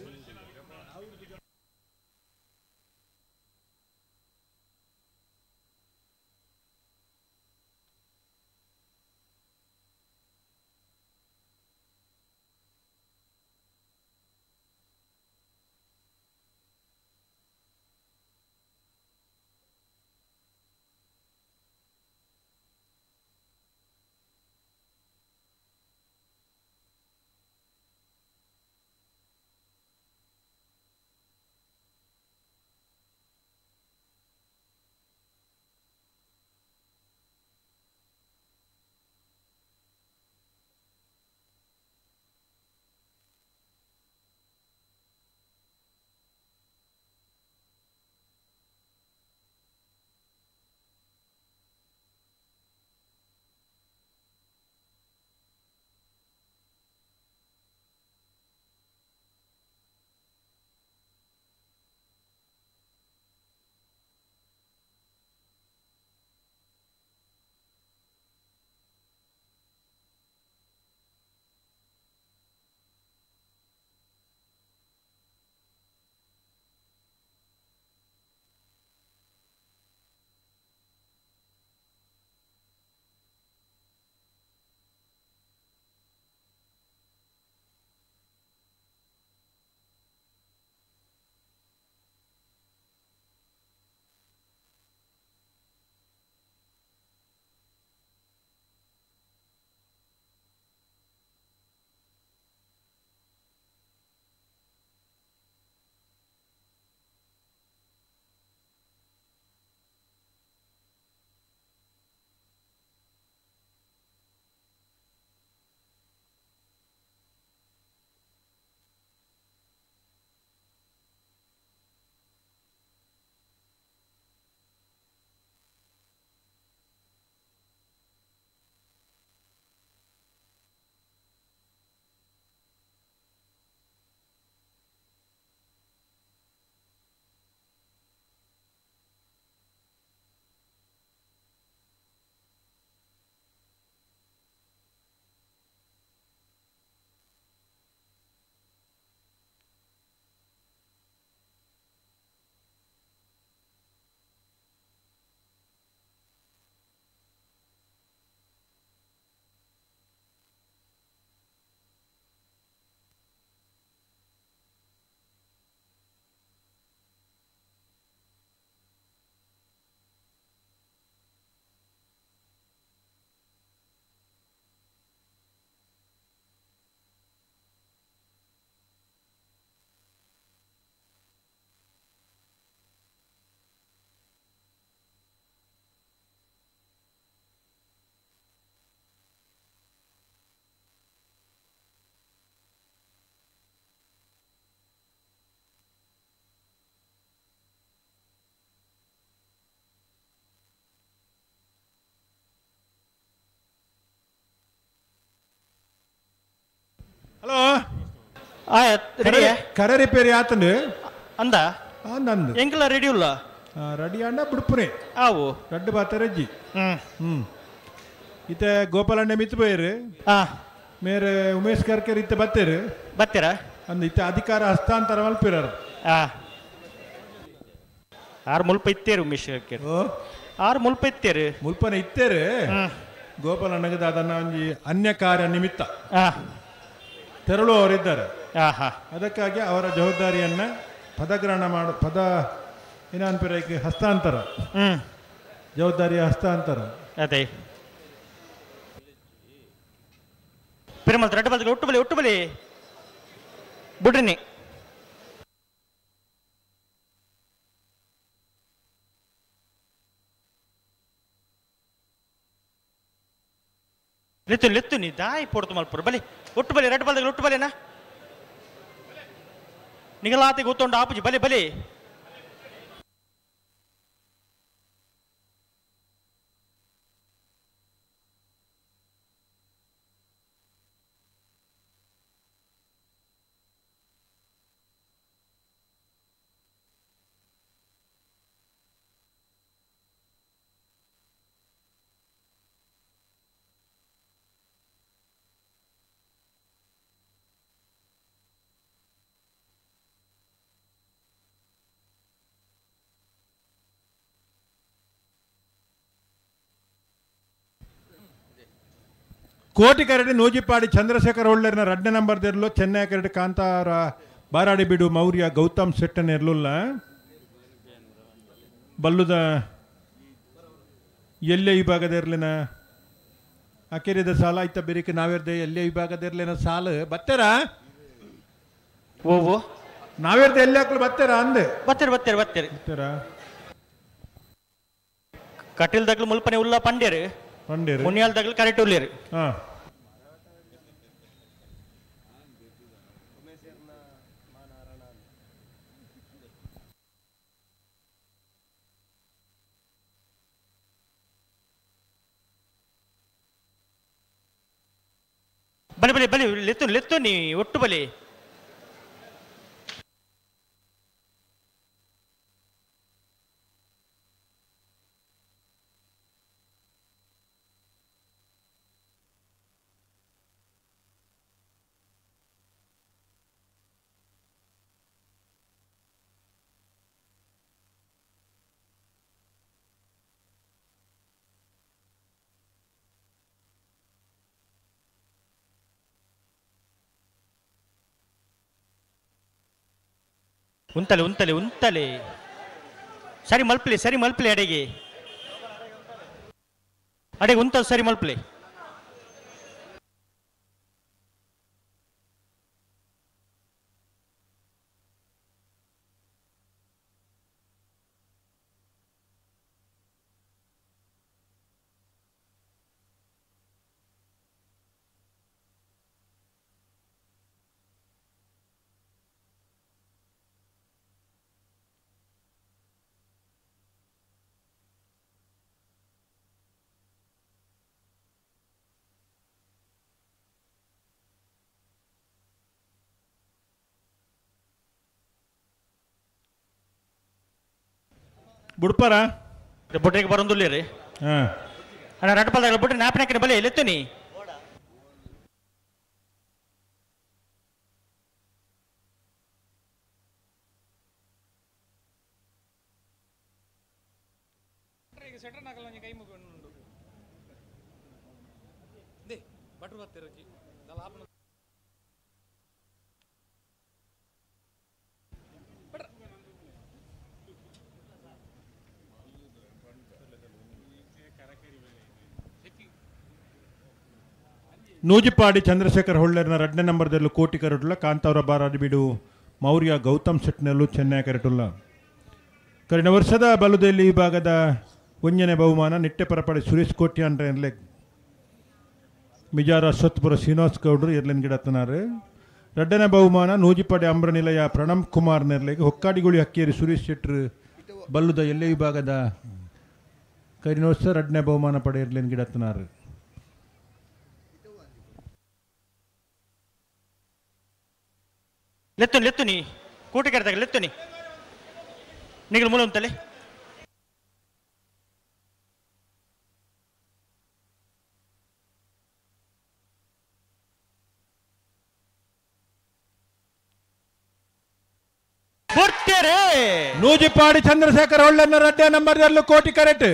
ಹಲೋ ರೆಡಿ ಕರೆ ರಿಪೇರಿ ಆತಂದು ಅಂದ ಅಂದ ಎಂಕಲ ರೆಡಿ ಉಲ್ಲ ರೆಡಿ ಅಂಡ ಬಿಡ್ಪುನೆ ಆವು ರಡ್ಡು ಬಾತ ರಜ್ಜಿ ಹ್ಮ್ ಇತ್ತೆ ಗೋಪಾಲಣ್ಣ ಮಿತ್ತು ಪೋಯರು ಮೇರೆ ಉಮೇಶ್ ಕರ್ಕರ್ ಇತ್ತೆ ಬತ್ತೇರು ಬತ್ತೀರಾ ಅಂದ್ ಇತ್ತೆ ಅಧಿಕಾರ ಹಸ್ತಾಂತರ ಮಲ್ಪಿರಾರು ಆರು ಮುಲ್ಪ ಇತ್ತೇರು ಉಮೇಶ್ ಕರ್ಕರ್ ಆರು ಮುಲ್ಪ ಇತ್ತೇರು ಮುಲ್ಪನ ಇತ್ತೇರು ಗೋಪಾಲಣ್ಣಗೆ ದಾದನ್ನ ಒಂಜಿ ಅನ್ಯ ಕಾರ್ಯ ನಿಮಿತ್ತ ತೆರಳುವವರಿದ್ದಾರೆ. ಅದಕ್ಕಾಗಿ ಅವರ ಜವಾಬ್ದಾರಿಯನ್ನ ಪದಗ್ರಹಣ ಮಾಡು ಪದ ಏನನ್ಪಿರಕ್ಕೆ ಹಸ್ತಾಂತರ ಜವಾಬ್ದಾರಿಯ ಹಸ್ತಾಂತರ. ಅದೇ ಪಿರಮಲ್ ರಡ್ಡು ಬಲ್ದಿಗೆ ಒಟ್ಟು ಬಲಿ ಒಟ್ಟು ಬಲಿ ಬುಡ್ರಿನಿ ಲೆತ್ತು ಲೆತ್ತು ನೀ ದಾಯಿ ಪೊಡ್ತು ಮಲ್ಪುರು ಬಲಿ ಒಟ್ಟು ಬಲಿ ರಡ್ಡು ಬಲ್ದಿಗೆ ಒಟ್ಟು ಬಲಿನಾ ನಿಗಲಾತಿ ಗೊತ್ತೊಂಡು ಆಪುಜಿ ಬಲಿ ಬಲಿ ಕೋಟಿ ಕರಡಿ ನೂಜಿಪಾಡಿ ಚಂದ್ರಶೇಖರ್ ಹೊಳ್ಳೇರಿನ 2ನೇ ನಂಬರ್ ದೇರ್ಲು ಚೆನ್ನೈ ಕರಡಿ ಕಾಂತಾರ ಬಾರಾಡಿ ಬೀಡು ಮೌರ್ಯ ಗೌತಮ್ ಶೆಟ್ಟನ್ ಇರ್ಲಿಲ್ಲ. ಬಲ್ಲುದ ಎಲ್ಲೇ ವಿಭಾಗದ ಇರ್ಲಿನ ಅಕೆರಿದ ಸಾಲ ಆಯ್ತ ಬೆರಿಕೆ ನಾವೇರ್ದೆ ಎಲ್ಲೇ ವಿಭಾಗದ ಇರ್ಲಿನ ಸಾಲು ಬತ್ತೇರಾ ಓವು ನಾವೇರ್ದೆ ಎಲ್ಲೇ ಹಾಕಲು ಬತ್ತೇರಾ ಅಂದೆ ಬತ್ತೀರಿ ಬತ್ತೀರಿ ಬತ್ತೀರಿ ಬತ್ತೇರಾ ಕಟೀಲ್ ದಗ್ಲು ಮುಲ್ಪನೆ ಉಲ್ಲ ಪಂಡೇರು ಪಂಡೇರು ಮುನಿಯಾಲ್ ದಗ್ಲು ಕರೆಕ್ಟ್ ಉಳ್ಳೇರು. ಹಾ ಬಲಿ ಬಲಿ ಬಲಿ ಲೆತ್ತು ಲೆತ್ತು ನೀ ಒಟ್ಟು ಬಲಿ ಉಂತಲೆ ಉಂತಲೆ ಉಂತಲೆ ಸರಿ ಮಲ್ಪಲಿ ಸರಿ ಮಲ್ಪಲಿ ಅಡೆಗೆ ಅಡೆಗೆ ಉಂತಲ್ ಸರಿ ಮಲ್ಪಲಿ. ಬುಡ್ಪಾರ ಬುಡ್ರಿಗೆ ಬರೋದಿಲ್ಲ ರೀ. ಅಣ್ಣ ರಡ್ಪಲ್ದಾಗ ಬುಡ್ರಿ ನಾಪನಾಕಿನ ಬಲಿ ಎಲ್ಲಿತ್ತು ನೀ ನೂಜಿಪಾಡಿ ಚಂದ್ರಶೇಖರ್ ಹೊಳ್ಳೇರಿನ 2ನೇ ನಂಬರ್ದಲ್ಲೂ ಕೋಟಿ ಕರಟುಲ್ಲ ಕಾಂತಾವರ ಬಾರಾಡಿಬೀಡು ಮೌರ್ಯ ಗೌತಮ್ ಶೆಟ್ನಲ್ಲೂ ಚೆನ್ನೈ ಕರಟುಲ್ಲ. ಕರಿನ ವರ್ಷದ ಬಲುದೆಲ್ಲಿ ವಿಭಾಗದ 1ನೇ ಬಹುಮಾನ ನಿಟ್ಟೆ ಪರಪಾಡಿ ಸುರೇಶ್ ಕೋಟಿ ಅಂಡ್ರೆ ಮಿಜಾರ ಅಶ್ವತ್ಪುರ ಶ್ರೀನಿವಾಸ್ ಗೌಡರು ಎರ್ಲಿನ್ ಗಿಡತ್ತನಾರು. 2ನೇ ಬಹುಮಾನ ನೂಜಿಪಾಡಿ ಅಂಬ್ರ ನಿಲಯ ಪ್ರಣಮ್ ಕುಮಾರ್ ನೆರ್ಲೆಗೆ ಹೊಕ್ಕಾಡಿಗುಳಿ ಹಕ್ಕೇರಿ ಸುರೇಶ್ ಶೆಟ್ರು ಬಲ್ಲುದ ಎಲ್ಲೇ ವಿಭಾಗದ ಕರಿನ ವರ್ಷ 2ನೇ ಬಹುಮಾನ ಪಡೆ ಎರ್ಲಿನ್ ಗಿಡತ್ತನಾರು. ಲೆತ್ತು ಲೆತ್ತು ನೀ ಕೂಟಿ ಕರೆದಾಗ ಲೆತ್ತು ನೀ ನಿಗಲು ಮೂಲ ಅಂತಲೇ ನೂಜಿಪಾಡಿ ಚಂದ್ರಶೇಖರ್ ಹೊಳ್ಳನ್ನ 2ನೇ ನಂಬರ್ದಲ್ಲೂ ಕೋಟಿ ಕರೆಟ್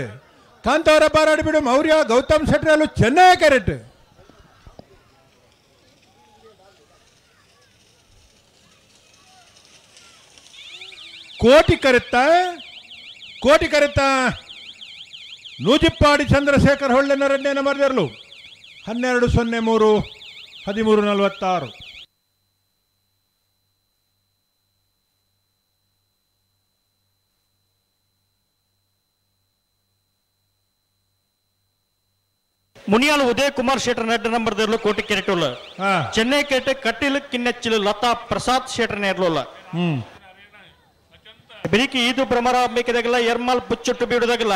ಕಾಂತಾವರ ಬಾರಾಡಿಬಿಡು ಮೌರ್ಯ ಗೌತಮ್ ಶೆಟ್ಟರಲ್ಲೂ ಚೆನ್ನೈ ಕರೆಟ್. ಕೋಟಿ ಕರೆತ್ತ ಕೋಟಿ ಕರೆತ್ತ ನೂಜಿಪ್ಪಾಡಿ ಚಂದ್ರಶೇಖರ್ ಹೊಳ್ಳನ್ನ 2ನೇ ನಂಬರ್ದಲ್ಲೂ 12:03 13:46. ಮುನಿಯಾಲು ಉದಯ್ ಕುಮಾರ್ ಶೆಟ್ಟರ್ 2 ನಂಬರ್ ದೇರ್ಲು ಕೋಟಿ ಕೆರೆಟುಲ್ಲ ಚೆನ್ನೈ ಕೆರೆಟೆ ಕಟ್ಟಿಲು ಕಿನ್ನೆಚ್ಚಿಲು ಲತಾ ಪ್ರಸಾದ್ ಶೆಟ್ಟರ್ ನೇರ್ಲುಲ್ಲ. ಬೆಳಿಗ್ಗೆ ಈದು ಭ್ರಮರ ಮೇಕೆದಾಗಲ್ಲ ಎರ್ಮಾಲ್ ಬುಚ್ಚುಟ್ಟು ಬೀಡುದಾಗಲ್ಲ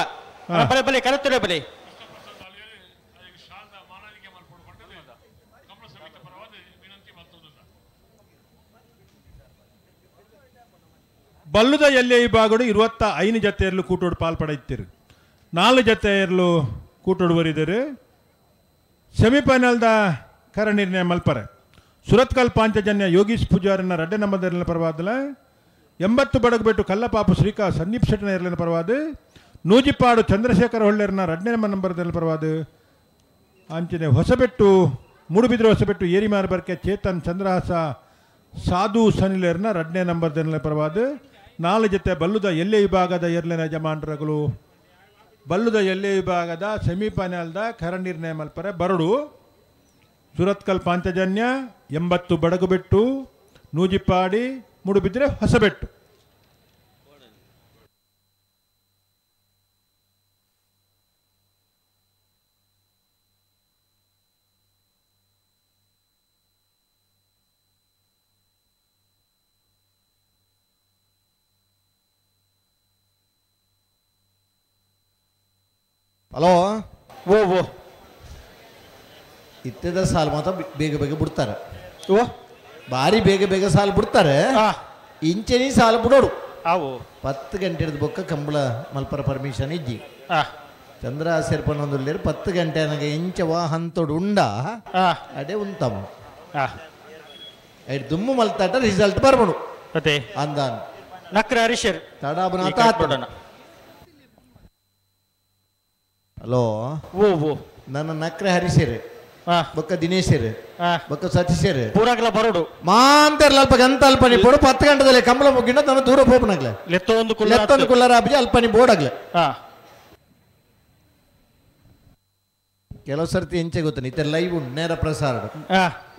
ಬಲೆ ಬಲೆ ಕರೆತರೆ ಬಲೆ ಬಲ್ಲುದ ಎಲ್ಲೇ ವಿಭಾಗಡು 25 ಜತೆಯಲ್ಲೂ ಕೂಟೋಡು ಪಾಲ್ಪಡೆಯುತ್ತೀರಿ. 4 ಜತೆಯಲ್ಲೂ ಕೂಟೋಡು ಬರಿದರು. ಸೆಮಿಫೈನಲ್ದ ಕರ ನಿರ್ಣಯ ಮಲ್ಪರೆ ಸುರತ್ಕಲ್ ಪಾಂಚಜನ್ಯ ಯೋಗೀಶ್ ಪೂಜಾರನ್ನ 2ನೇ ನಂಬರ್ನ ಪರವಾದಲ 80 ಬಡಗುಬೆಟ್ಟು ಕಲ್ಲಪಾಪು ಶ್ರೀಕಾ ಸಂದೀಪ್ ಶೆಟ್ಟನ ಎರಲಿನ ಪರವಾದ ನೂಜಿಪಾಡು ಚಂದ್ರಶೇಖರ್ ಹೊಳ್ಳೇರನ 2ನೇ ನಂಬರ್ದಲ್ಲಿ ಪರವಾದ ಅಂಚನೆ ಹೊಸಬೆಟ್ಟು ಮೂಡುಬಿದ್ರೆ ಹೊಸಬೆಟ್ಟು ಏರಿಮಾರ್ ಬರ್ಕೆ ಚೇತನ್ ಚಂದ್ರಹಾಸ ಸಾಧು ಸನಿಲೇರ್ನ 2ನೇ ನಂಬರ್ ದೆರ್ಲೆ ಪರವಾದ 4 ಜೊತೆ ಬಲ್ಲುದ ಎಲ್ಲೆ ವಿಭಾಗದ ಎರ್ಲೆನ ಯಜಮಾನರುಗಳು ಬಲ್ಲುದ ಎಲ್ಲೆ ವಿಭಾಗದ ಸೆಮಿಫೈನಲ್ದ ಕರ ನಿರ್ಣಯ ಮಲ್ಪರೆ ಬರಡು ಸುರತ್ಕಲ್ ಪಾಂಚಜನ್ಯ 80 ಬಡಗುಬೆಟ್ಟು ನೂಜಿಪಾಡಿ ಮೂಡುಬಿದ್ರೆ ಹೊಸಬೆಟ್ಟು. ಹಲೋ ಓ ಓ ಇತ್ತದ ಸಾಲು ಮಾತ್ರ ಬೇಗ ಬೇಗ ಬಿಡ್ತಾರೆ. ಓ ಭಾರಿ ಬೇಗ ಬೇಗ ಸಾಲು ಬಿಡ್ತಾರೆ. ಇಂಚೆನಿ ಸಾಲು ಬಿಡೋರು. ಅವು 10 ಗಂಟೆ ಹಿಡಿದು ಬೊಕ್ಕ ಕಂಬಳ ಮಲ್ಪರ ಪರ್ಮಿಷನ್ ಇಜ್ಜಿ. ಚಂದ್ರ ಸೇರ್ಪನ್ನೊಂದುಲ್ಲೇರು 10 ಗಂಟೆ ನನಗೆ ಇಂಚ ಹಂತೋಡು ಉಂಡ ಅದೇ ಉಂತಮ್ಮ ದುಮ್ಮು ಮಲ್ತಾಟ ರಿಸಲ್ಟ್ ಬರ್ಬೋಡು ಅದೇ ಅಂದಾನ್ ನಕ್ರ ಹರೀಶರ್ ತಡಾಬನಾಥ. ಹಲೋ ಓ ಓ ನನ್ನ ನಕ್ರೆ ಹರೀಶರು ಬೊಕ್ಕ ದಿನೇಶರು ಬೊಕ್ಕ ಸತೀಶರು ಪೂರಾಗ್ಲ ಬರೋಡು ಮಾಂತರ್ಲ ಅಲ್ಪ ಗಂತ ಅಲ್ಪ ಬೋಡು 10 ಗಂಟೆದಲ್ಲಿ ಕಂಬಳ ಮುಗಿಂಡ ನನ್ನ ದೂರ ಹೋಗ್ನಾಗ್ಲೆ ಲೆತ್ತೊಂದು ಕುಲ್ಲ ಲೆತ್ತೊಂದು ಕುಲ್ಲರ ಅಬ್ಜಿ ಅಲ್ಪನಿ ಬೋರ್ಡ್ ಆಗ್ಲೆ. ಕೆಲವು ಸರ್ತಿ ಎಂಚೆ ಗೊತ್ತ ಇತ್ತ ಲೈವ್ ಉಂಟು ನೇರ ಪ್ರಸಾರ.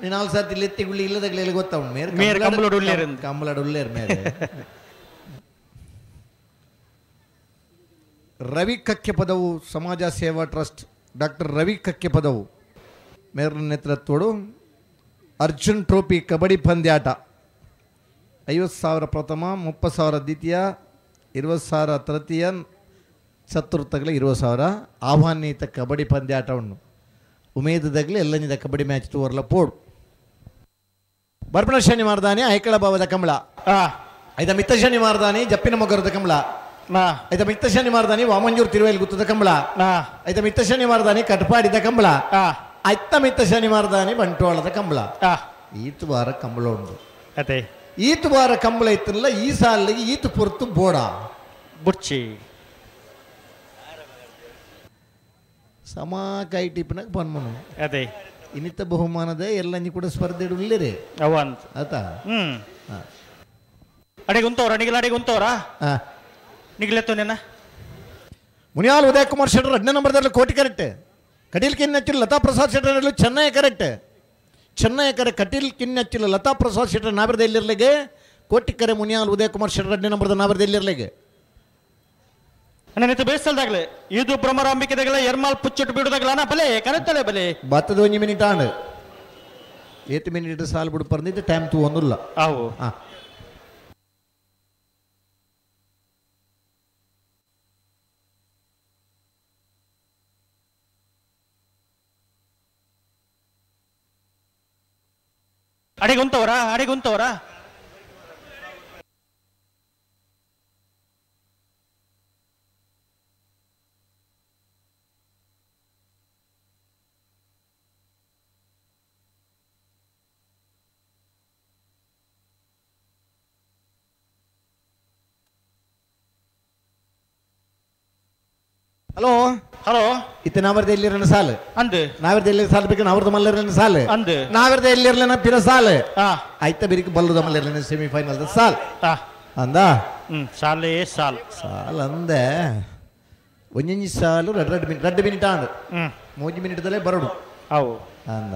ನೀನು 4 ಸರ್ತಿ ಲೆತ್ತಿ ಗುಳ್ಳಿ ಇಲ್ಲದಾಗಲೇ ಗೊತ್ತಾ ಉಂಟು ಮೇರೆ ಕಂಬಳಡು ಉಳ್ಳೇರು ಕಂಬಳಡು ಉಳ್ಳೇರು ಮೇರೆ. ರವಿ ಕಕ್ಕೆಪದವು ಸಮಾಜ ಸೇವಾ ಟ್ರಸ್ಟ್ ಡಾಕ್ಟರ್ ರವಿ ಕಕ್ಕೆಪದವು ಮೇರ್ನ ನೇತೃತ್ವಡು ಅರ್ಜುನ್ ಟ್ರೋಫಿ ಕಬಡ್ಡಿ ಪಂದ್ಯಾಟ 50,000 ಪ್ರಥಮ, 30,000 ದ್ವಿತೀಯ, 20,000 ತೃತೀಯ, ಚತುರ್ಥಗಳ 20,000 ಆಹ್ವಾನಿತ ಕಬಡ್ಡಿ ಪಂದ್ಯಾಟವನ್ನು ಉಮೇದದಾಗಲಿ ಎಲ್ಲನಿದ ಕಬಡ್ಡಿ ಮ್ಯಾಚ್ ತೋರ್ಲ ಪೋಡು. ಬರ್ಪಣ ಶನಿವಾರದಾನೆ ಐಕಳ ಭಾವದ ಕಮಲ, ಐದ ಮಿತ್ತ ಶನಿವಾರದಾನೆ ಜಪ್ಪಿನ ಮೊಗರದ ಕಮಲ, ಐತ ಮಿತ್ತ ಶನಿವಾರದಾನಿ ವಾಮಂಜೂರು ತಿರುವೇಲ್ ಗುತ್ತದ ಕಂಬಳ, ಐತ ಮಿತ್ತ ಶನಿವಾರದಾನಿ ಕಟ್ಪಾಡಿದ ಕಂಬಳ, ಐತ ಮಿತ್ತ ಶನಿವಾರದಾನಿ ಬಂಟ್ವಾಳದ ಕಂಬಳ. ಈತು ವಾರ ಕಂಬಳ ಉಂಟು. ಅದೇ ಈತು ವಾರ ಕಂಬಳ ಇತ್ತಲ್ಲ ಈ ಸಾಲಿಗೆ ಈತು ಪೊರ್ತು ಬೋಡ ಬುರ್ಚಿ ಸಮ ಕೈ ಟಿಪ್ನಾಗ ಪನ್ಮನು. ಅದೇ ಇನ್ನಿತ ಬಹುಮಾನದ ಎಲ್ಲ ನೀ ಕೂಡ ಸ್ಪರ್ಧೆ ಇಡಲಿರಿ ಅವಂತ ಆತಾ. ಅಡಿಗೆ ಉಂತವ್ರ ನಿಗಲ ಅಡಿಗೆ ಉಂತವ್ರಾ ನಿಗಲೆತ್ತೋನೇನ ಮುನಿಯಾಲ್ ಉದಯ್ ಕುಮಾರ್ ಶೆಟ್ಟರ್ 2ನೇ ನಂಬರ್ದಲ್ಲಿ ಕೋಟಿ ಕರೆಕ್ಟ್, ಕಟೀಲ್ ಕಿನ್ನಚ್ಚಿಲ್ ಲತಾ ಪ್ರಸಾದ್ ಶೆಟ್ಟರ್ ಚೆನ್ನೈ ಕರೆಕ್ಟ್, ಚೆನ್ನೈ ಕರೆ ಕಟೀಲ್ ಕಿನ್ನಚ್ಚಿಲ್ ಲತಾ ಪ್ರಸಾದ್ ಶೆಟ್ಟರ್ ನಾವಿರದ ಎಲ್ಲಿರ್ಲಿಗೆ, ಕೋಟಿ ಕರೆ ಮುನಿಯಾಲ್ ಉದಯ್ ಕುಮಾರ್ ಶೆಟ್ಟರ್ 2ನೇ ನಂಬರ್ದ ನಾವಿರದ ಎಲ್ಲಿರ್ಲಿಗೆ. ನನ್ನ ಬೇಸಲ್ದಾಗಲೇ ಇದು ಭ್ರಮರಾಂಬಿಕೆದಾಗಲ ಎರ್ಮಾಲ್ ಪುಚ್ಚಟ್ಟು ಬಿಡುದಾಗಲ ಬಲೆ ಕರೆತ್ತಲೆ ಬಲೆ ಬತ್ತದ 1 ಮಿನಿಟ್ ಆಂಡ್ 8 ಮಿನಿಟ್ ಸಾಲು ಬಿಡು ಪರ್ನಿದ್ದು ಟೈಮ್ ತೂ ಒಂದಿಲ್ಲ. ಅವು ಅಡಿಗೆ ಉಂತವರಾ ಅಡಿಗೆ ಉಂತವರಾ ಹಲೋ ಹಲೋ ಇತ್ತ ನಾವರ್ದ ಎಲ್ಲಿರನ ಸಾಲು ಅಂದು ನಾವರ್ದ ಎಲ್ಲಿ ಸಾಲು ಬೇಕು ನಾವರ್ದ ಮಲ್ಲರನ ಸಾಲು ಅಂದು ನಾವರ್ದ ಎಲ್ಲಿರ್ಲನ ಪಿರ ಸಾಲು ಆಯ್ತ ಬಿರಿಕ ಬಲ್ಲದ ಮಲ್ಲರನ ಸೆಮಿಫೈನಲ್ ಸಾಲ್ ಅಂದ ಸಾಲೇ ಸಾಲ್ ಸಾಲ್ ಅಂದೆ ಒಂಜೊಂಜಿ ಸಾಲು ರಡ್ ರಡ್ ಮಿನಿಟ್ ರಡ್ ಮಿನಿಟ್ ಆಂಡ್ ಮೂಜಿ ಮಿನಿಟ್ದಲ್ಲೇ ಬರೋಡು ಅವು ಅಂದ.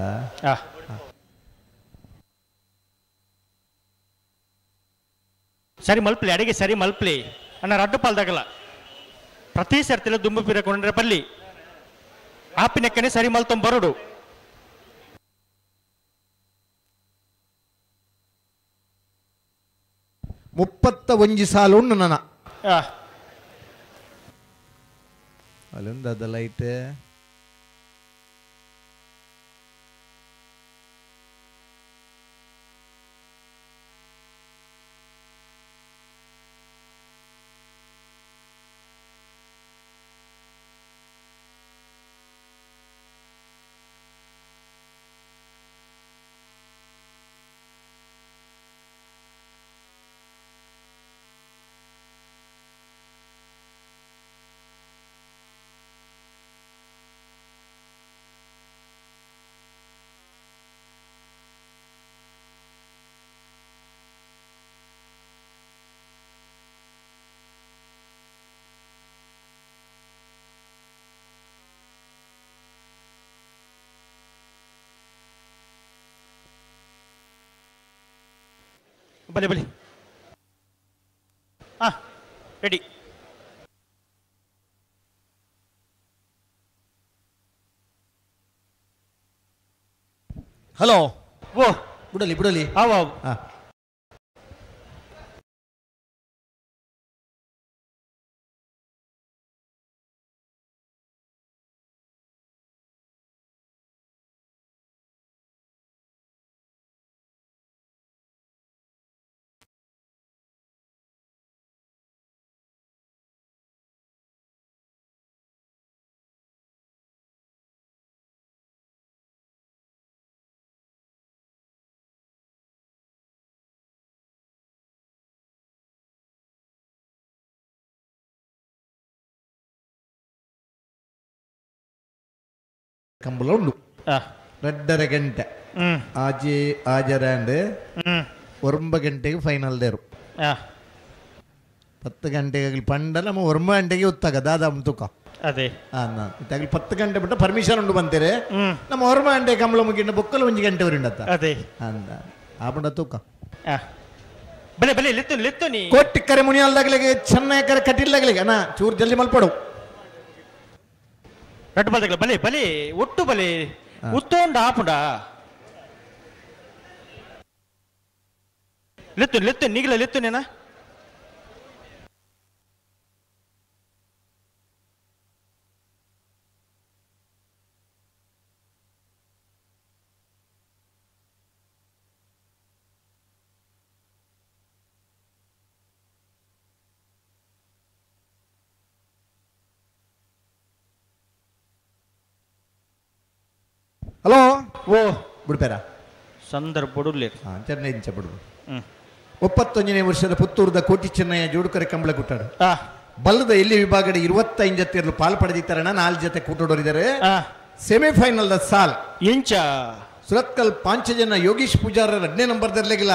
ಸರಿ ಮಲ್ಪ್ಲಿ ಅಡಿಗೆ ಸರಿ ಮಲ್ಪ್ಲಿ ಅಣ್ಣ ರಡ್ಡು ಪಾಲ್ದಾಗಲ್ಲ ಪ್ರತಿ ಸರ್ತಿಲ ದುಂಬು ಪಿರಕೊಂಡ್ರೆ ಪಲ್ಲಿ ಆಪಿನೆಕ್ಕನೆ ಸರಿ ಮಲ್ತೊಂಬರಡು. 31 ಸಾಲು ಉಂಡು ನನ್ನ ಅಲ್ಲೊಂದು ಲೈಟ್ ಬಲೆ ಬಲೆ ಹಾ ರೆಡಿ ಹಲೋ ಓ ಬಿಡಲಿ ಬಿಡಲಿ ಅವ ಹಾ ಕಂಬಳ ಉಂಡು 2.5 ಗಂಟೆ ಆಜಿ ಆಜರಾಂಡ್ 9 ಗಂಟೆಗೆ ಫೈನಲ್ ದೇರು 10 ಗಂಟೆಗೆ ಪಂಡ ನಮ್ಮ 9 ಗಂಟೆಗೆ ಉತ್ತಾಗ ದಾದಾ ತೂಕ ಅದೇ ಇತ್ತಾಗಲಿ 10 ಗಂಟೆ ಬಿಟ್ಟ ಪರ್ಮಿಷನ್ ಉಂಡು ಬಂತೀರಿ ನಮ್ಮ 9 ಗಂಟೆ ಕಂಬಳ ಮುಗಿಂಡ ಬೊಕ್ಕಲು 1 ಗಂಟೆ ಉಂಡತ್ತ ಅದೇ ಅಂದ ಆಪಂಡ ತೂಕ ಬಲೆ ಬಲೆ ಲೆತ್ತು ಲೆತ್ತು ನೀ ಕೋಟಿ ಕರೆ ಮುನಿಯಲ್ದಾಗಲಿಗೆ ಚೆನ್ನಾಗಿ ಕರೆ ಕಟ್ಟಿಲ್ದಾಗಲಿಗೆ ಅಣ್ಣ ಚೂರು ಜಲ್ದಿ ಮಲ್ಪಡು ರಡ್ಡು ಬಲ್ದಗಲ ಬಲೆ ಬಲೆ ಒಟ್ಟು ಬಲೆ ಉತ್ತೋಂಡ ಆಪುಂಡ ಲೆತ್ತು ಲೆತ್ತು ನೀಗಲ ಲೆತ್ತು ನೇನ ಹಲೋ ಓ ಬಿಡ್ಪೇರ ಸಂದರ್ಭ ಬಿಡುಲಿ ಹಾಂ ಚೆನ್ನೈ ಇಂಚ ಬಿಡು 31ನೇ ವರ್ಷದ ಪುತ್ತೂರದ ಕೋಟಿ ಚೆನ್ನಯ್ಯ ಜೋಡುಕರೆ ಕಂಬಳ ಕುಟ್ಟಾಡು ಬಲ್ಲದ ಎಲ್ಲಿ ವಿಭಾಗದ 25 ಜೊತೆಯಲ್ಲೂ ಪಾಲು ಪಡೆದಿತ್ತಾರಣ 4 ಜೊತೆ ಕೂಟೋಡೋರಿದ್ದಾರೆ ಸೆಮಿಫೈನಲ್ the ಸಾಲ್ ಇಂಚ ಸುರತ್ಕಲ್ ಪಾಂಚಜನ ಯೋಗೀಶ್ ಪೂಜಾರ 2ನೇ ನಂಬರ್ ದರ್ಲೆಗಿಲ್ಲ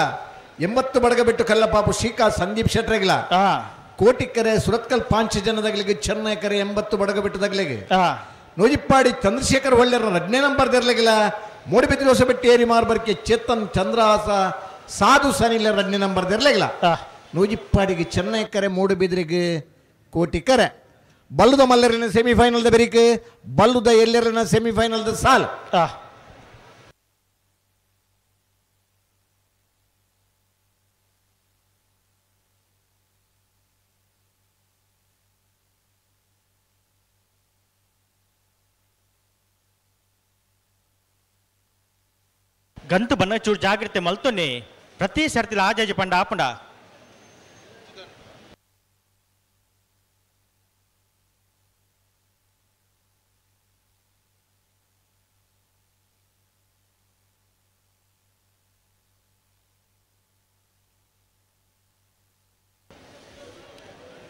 80 ಬಡಗಬೆಟ್ಟು ಕಲ್ಲಪಾಪು ಶ್ರೀಕಾ ಸಂದೀಪ್ ಶೆಟ್ರೆಗಿಲ್ಲ ಕೋಟಿಕರೆ ಸುರತ್ಕಲ್ ಪಾಂಚಜನದಾಗಲಿಗೆ ಚೆನ್ನೈ ಕರೆ 80 ಬಡಗಬೆಟ್ಟದಾಗಲಿಗೆ ನೋಜಿಪ್ಪಾಡಿ ಚಂದ್ರಶೇಖರ್ ಒಳ್ಳೆಯರ 2ನೇ ನಂಬರ್ ದರ್ಲೆಗಿಲ್ಲ ಮೂಡಿಬಿದ್ರಿ ಹೊಸಬೆಟ್ಟಿ ಏರಿ ಮಾರ್ಬರ್ಕೆ ಚೇತನ್ ಚಂದ್ರಹಾಸ ಸಾಧು ಸನಿಲ 2ನೇ ನಂಬರ್ ದರ್ಲೆಗಿಲ್ಲ ನೂಜಿಪ್ಪಾಡಿಗೆ ಚೆನ್ನೈ ಕರೆ ಮೂಡುಬಿದ್ರಿಗೆ ಕೋಟಿ ಕರೆ ಬಲ್ಲುದ ಮಲ್ಲರಿನ ಸೆಮಿಫೈನಲ್ the ಬೆರಿಕೆ ಬಲ್ಲುದ ಎಲ್ಲರಿನ ಸೆಮಿಫೈನಲ್ the ಸಾಲ್ ಗಂತು ಬನ್ನ ಚೂರು ಜಾಗ್ರತೆ ಮಲ್ತೊನ್ನೆ ಪ್ರತಿ ಸರ್ತಿಲ ಆಜಾಜಿ ಪಂಡ ಆಪಂಡ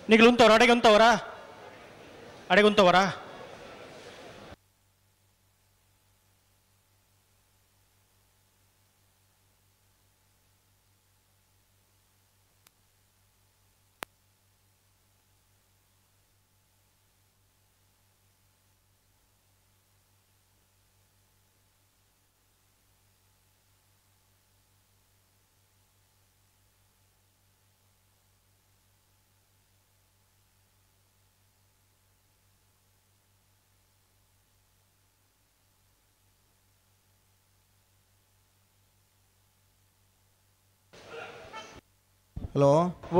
ನಿಗಲು ಉಂತವರ ಅಡೆಗೆ ಉಂತವರ ಅಡೆಗೆ ಉಂತವರ ಹಲೋ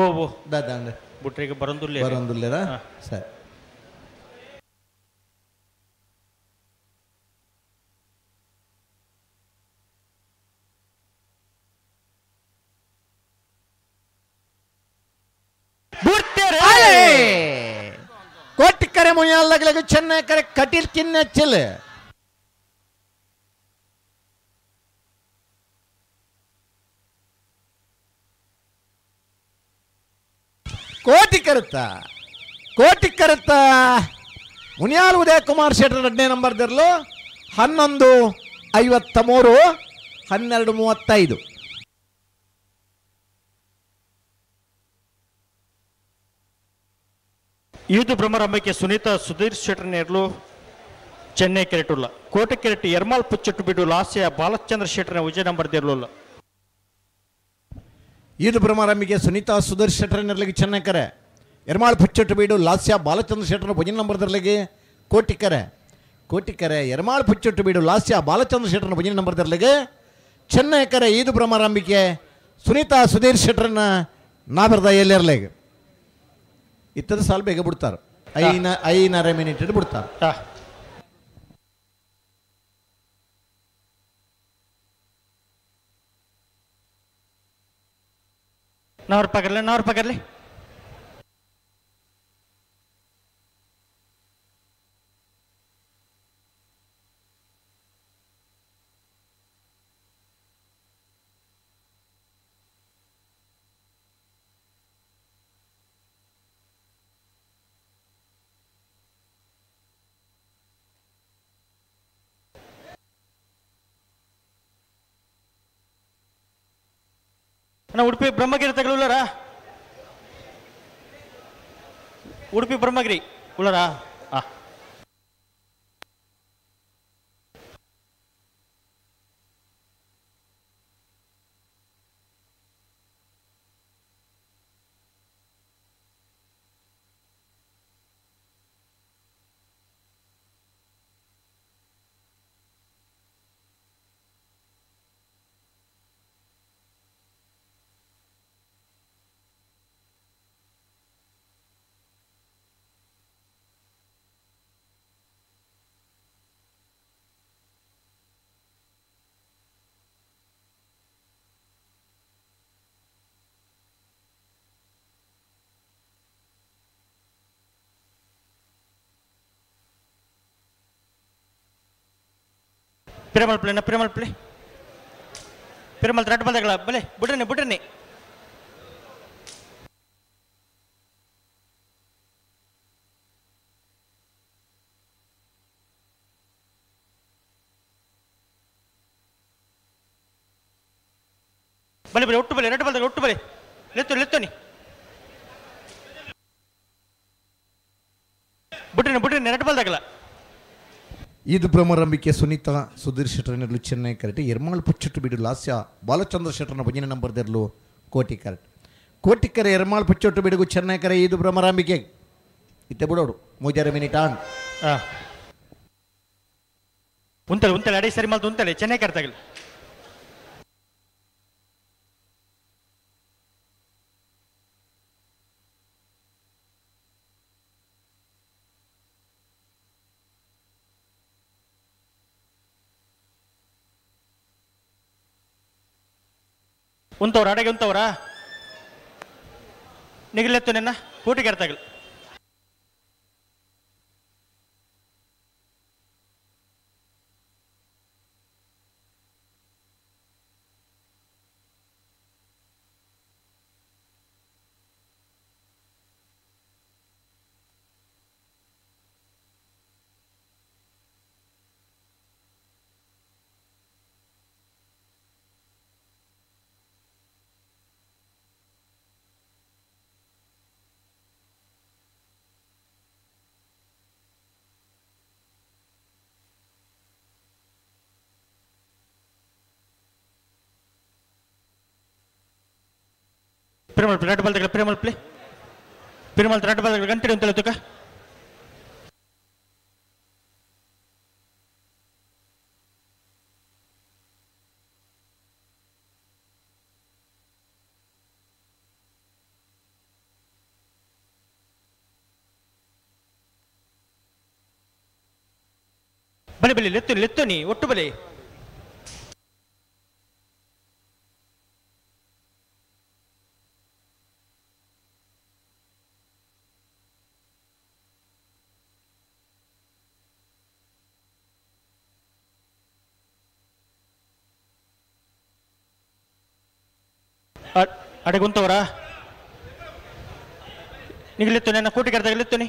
ಓ ಓ ದಾದಾ ಅಂದೆ ಬುಟ್ರಿಗೆ ಬರಂದುಲ್ಲೆ ಬರಂದುಲ್ಲೇರಾ ಸರಿ ಕೋಟಿಕರೆ ಮುನಿಯಲ್ಲಾಗಲಿಗೆ ಚೆನ್ನೈ ಕರೆ ಕಟೀಲ್ ಕಿನ್ನ ಚೆಲ್ ಕೋಟಿ ಕರುತ್ತ ಕೋಟಿ ಕರುತ್ತ ಮುನಿಯಾಲ್ ಉದಯ ಕುಮಾರ್ ಶೆಟ್ಟರ್ 2ನೇ ನಂಬರ್ ದರ್ಲು 11:53 12:35 ಯೂದು ಭ್ರಮರಂಬಕ್ಕೆ ಸುನೀತಾ ಸುಧೀರ್ ಶೆಟ್ಟರ್ ನೇರ್ಲು ಚೆನ್ನೈ ಕೆರೆಟುಲ್ಲ ಕೋಟೆ ಕೆರೆಟ್ ಎರ್ಮಾಲ್ ಪುಚ್ಚಟ್ಟು ಬಿಡು ಲಾಸ್ಯ ಬಾಲಚಂದ್ರ ಶೆಟ್ಟರ್ನ ವಿಜಯ ನಂಬರ್ ದೇರ್ಲುಲ್ಲ. ಈದು ಬ್ರಹ್ಮರಂಬಿಕೆ ಸುನೀತಾ ಸುಧೀರ್ ಶೆಟ್ಟರ್ನರ್ಲಿಗೆ ಚೆನ್ನಕರೆ ಎರ್ಮಾಳ್ ಪುಚ್ಚೊಟ್ಟು ಬೀಡು ಲಾಸ್ಯ ಬಾಲಚಂದ್ರ ಶೆಟ್ಟರ್ ಭಜನ ನಂಬರ್ದರ್ಲಿಗೆ ಕೋಟಿಕರೆ ಕೋಟಿಕರೆ ಎರ್ಮಾಳ್ ಪುಚ್ಚೊಟ್ಟು ಬೀಡು ಲಾಸ್ಯ ಬಾಲಚಂದ್ರ ಶೆಟ್ಟರ್ನ ಭಜನೆ ನಂಬರ್ದರ್ಲಿಗೆ ಚೆನ್ನಕರೆ ಈದು ಬ್ರಹ್ಮರಂಬಿಕೆ ಸುನೀತಾ ಸುಧೀರ್ ಶೆಟ್ಟರ್ನ ನಾಬರ್ದ ಎಲ್ಲೆರ್ಲಿಗೆ ಇತ್ತದ ಸಾಲು ಬೇಗ ಬಿಡ್ತಾರೆ 5.5 ಮಿನಿಟ್ ಬಿಡ್ತಾರೆ. ನವ್ರ ಪಗರ್ಲಿ ನವ್ರ ಪಗರ್ಲಿ ಉಡುಪಿ ಬ್ರಹ್ಮಗಿರಿ ತಗಲುಲ್ಲರಾ? ಉಡುಪಿ ಬ್ರಹ್ಮಗಿರಿ ಉಳ್ಳರಾ? ಪಿರಮಲ್ ಪ್ಲೇನ ಪಿರಮಲ್ ಪ್ಲೇ ಪಿರಮಲ್ ತ್ರಾಟ್ ಬಂದಾಗಲ ಬಲೆ ಬಿಡ್ರನೆ ಬಿಡ್ರನೆ ಬಲೆ ಬಲೆ ಒಟ್ಟು ಬಲೆ ಎರಡು ಬಂದಾಗ ಒಟ್ಟು ಬಲೆ ಲೆತ್ತು ಲೆತ್ತೋನಿ ಬಿಡ್ರನೆ ಬಿಡ್ರನೆ ಎರಡು ಬಂದಾಗಲ. ಈದು ಬ್ರಹ್ಮರಂಬಿಕೆ ಸುನೀತಾ ಸುಧೀರ್ ಶೆಟ್ಟರ್ನರ್ಲು ಚೆನ್ನೈ ಕರೆಕ್ಟ್ ಎರ್ಮಾಳ್ ಪುಚ್ಚೊಟ್ಟು ಬೀಡು ಲಾಸ್ಯ ಬಾಲಚಂದ್ರ ಶೆಟ್ಟರ್ನ ಭಜನೆ ನಂಬರ್ದೆರ್ಲು ಕೋಟಿ ಕರೆಕ್ಟ್ ಕೋಟಿಕರೆ ಎರ್ಮಾಳ್ ಪುಚ್ಚೊಟ್ಟು ಬೀಡುಗು ಚೆನ್ನೈ ಕರೆ ಈದು ಬ್ರಹ್ಮರಂಬಿಕೆ ಇತ್ತೆ ಬಿಡೋಡು 3 ಮಿನಿಟ್ ಆನ್ ಉಂತಲೆ ಉಂತಲೆ ಅಡೇ ಸರಿ ಮಾಲ್ತು ಉಂತಲೆ ಚೆನ್ನೈ ಕರೆತಾಗಲಿ. ಉಂತವ್ರ ಅಡಗೆ ಉಂತವ್ರ ನಿಗಲೆತ್ತು ನಿನ್ನ ಕೂಟಿಗೆ ಅರ್ಥಾಗಲಿ. ಪಿರಮಲ್ ಪ್ಲೇ ರೆಡ್ ಬಾಲ್ ತಗಲ ಪಿರಮಲ್ ಪ್ಲೇ ಪಿರಮಲ್ ರೆಡ್ ಬಾಲ್ ತಗಲ ಗಂಟೆ ಅಂತ ತುಕ ಬಲೆ ಬಲೆ ಲೆತ್ತು ಲೆತ್ತು ನೀ ಒಟ್ಟು ಬಲೆ ಅಡೆಗುಂತವರ ನಿಗಲೆತ್ತು ನನ್ನ ಕೋಟಿ ಕರೆದಾಗಲೆತ್ತು ನೀ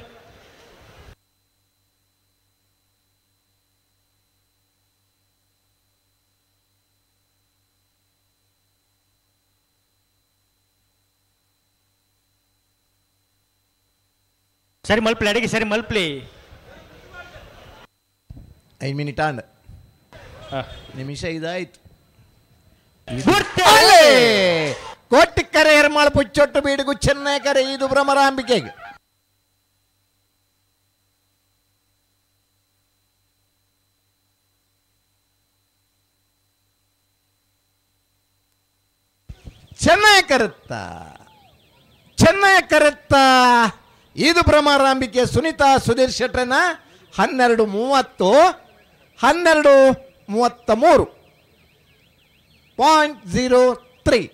ಸರಿ ಮಲ್ಪ್ಲಿ ಅಡಿಗೆ ಸರಿ ಮಲ್ಪ್ಲಿ 5 ಮಿನಿಟ್ ಆಂಡ್ ನಿಮಿಷ ಇದಾಯ್ತು. ಕೋಟಿಕ್ಕರೆ ಎರ್ಮಾಳು ಪುಚ್ಚೊಟ್ಟು ಬೀಡಿಗು ಚೆನ್ನೈ ಕರೆ ಇದು ಭ್ರಮರಾಂಬಿಕೆಗೆ. ಚೆನ್ನೈ ಕರೆತ್ತ ಚೆನ್ನೈ ಕರೆತ್ತ ಇದು ಭ್ರಮರಾಂಬಿಕೆ ಸುನೀತಾ ಸುಧೀರ್ ಶೆಟ್ಟರನ್ನ 12:30 12:33 0.03.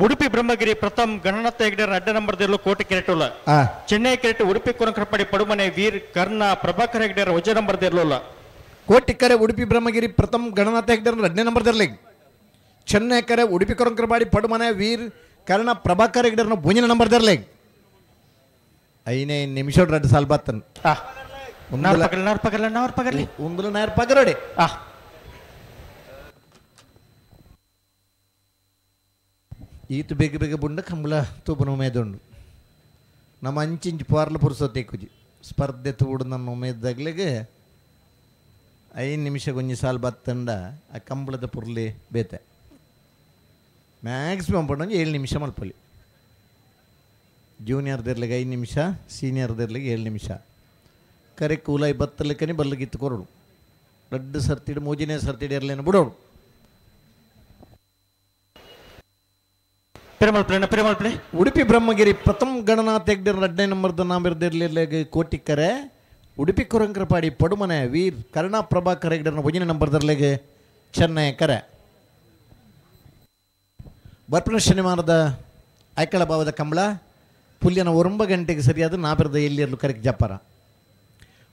ಉಡುಪಿ ಬ್ರಹ್ಮಗಿರಿ ಪ್ರಥಮ್ ಗಣನಾಥ ಹೆಗ್ಡೆರ ಅಡ್ಡ ನಂಬರ್ ದಿರ್ಲು ಕೋಟೆ ಕೆರೆಟುಲ್ಲ. ಚೆನ್ನೈ ಕೆರೆಟು ಉಡುಪಿ ಕೊರಂಕರಪಾಡಿ ಪಡುಮನೆ ವೀರ್ ಕರ್ಣ ಪ್ರಭಾಕರ್ ಹೆಗ್ಡೆರ ವಜ ನಂಬರ್ ದಿರ್ಲುಲ್ಲ. ಕೋಟಿಕರೆ ಉಡುಪಿ ಬ್ರಹ್ಮಗಿರಿ ಪ್ರಥಮ್ ಗಣನಾಥ ಹೆಗ್ಡೆರ ಎರಡನೇ ನಂಬರ್ ದಿರ್ಲಿ. ಚೆನ್ನೈ ಕರೆ ಉಡುಪಿ ಕೊರಂಕರಪಾಡಿ ಪಡುಮನೆ ವೀರ್ ಕರ್ಣ ಪ್ರಭಾಕರ್ ಹೆಗ್ಡೆರನ ಭುಂಜಿನ ನಂಬರ್ ದಿರ್ಲಿ. 5 ನಿಮಿಷ 2 ಸಾಲ್ ಬತ್ತನ್. ಉಂದುಲ ನಾಯರ್ ಪಗರೋಡೆ. ಈತು ಬೇಗ ಬೇಗ ಬುಂಡ ಕಂಬಳ ತೂಪನ ಉಮೇದುಂಡು. ನಮ್ಮ ಅಂಚಿಂಚು ಪಾರ್ಲ ಪುರುಸೊತ್ತೆ ಕುಜಿ ಸ್ಪರ್ಧೆ ತೂಡು ನನ್ನ ಉಮೇದಾಗ್ಲಿಗೆ 5 ನಿಮಿಷ ಗೊಂಜಿ ಸಾಲು ಬತ್ತಂಡ ಆ ಕಂಬಳದ ಪುರ್ಲಿ ಬೇತೆ ಮ್ಯಾಕ್ಸಿಮಮ್ ಪಂಡ 7 ನಿಮಿಷ ಮಲ್ಪಲಿ. ಜೂನಿಯರ್ದಿರ್ಲಿಗೆ 5 ನಿಮಿಷ, ಸೀನಿಯರ್ದಿರ್ಲಿಗೆ 7 ನಿಮಿಷ. ಕರೆ ಕೂಲಾಯಿ ಬತ್ತಲಿಕ್ಕನೆ ಬಲ್ಲಿಗಿತ್ತು ಕೊರಡು ದೊಡ್ಡ ಸರ್ತಿಡು ಮೂಜಿನೇ ಸರ್ತಿಡು ಇರಲೇನು ಬಿಡೋಡು. ಉಡುಪಿ ಬ್ರಹ್ಮಗಿರಿ ಪ್ರಥಮ ಗಣನಾಥ ಹೆಗ್ಡೆರ 2ನೇ ನಂಬರ್ದ ನಾಮಿರ್ದಿರ್ಲಿರ್ಲಿಗೆ ಕೋಟಿಕ್ಕರೆ ಉಡುಪಿ ಕೊರಂಕರಪಾಡಿ ಪಡುಮನೆ ವೀರ್ ಕರುಣಾ ಪ್ರಭಾಕರ್ ಹೆಗ್ಡೆರನ 1ನೇ ನಂಬರ್ದರ್ಲಿಗೆ ಚೆನ್ನೈ ಕರೆ. ಬರ್ಪಣ ಶನಿವಾರದ ಐಕಳ ಭಾವದ ಕಂಬಳ ಪುಲ್ಯನ 9 ಗಂಟೆಗೆ ಸರಿಯಾದ ನಾಬಿರದ ಎಲ್ಲಿರಲು ಕರೆಕ್ ಜಪ್ಪರ.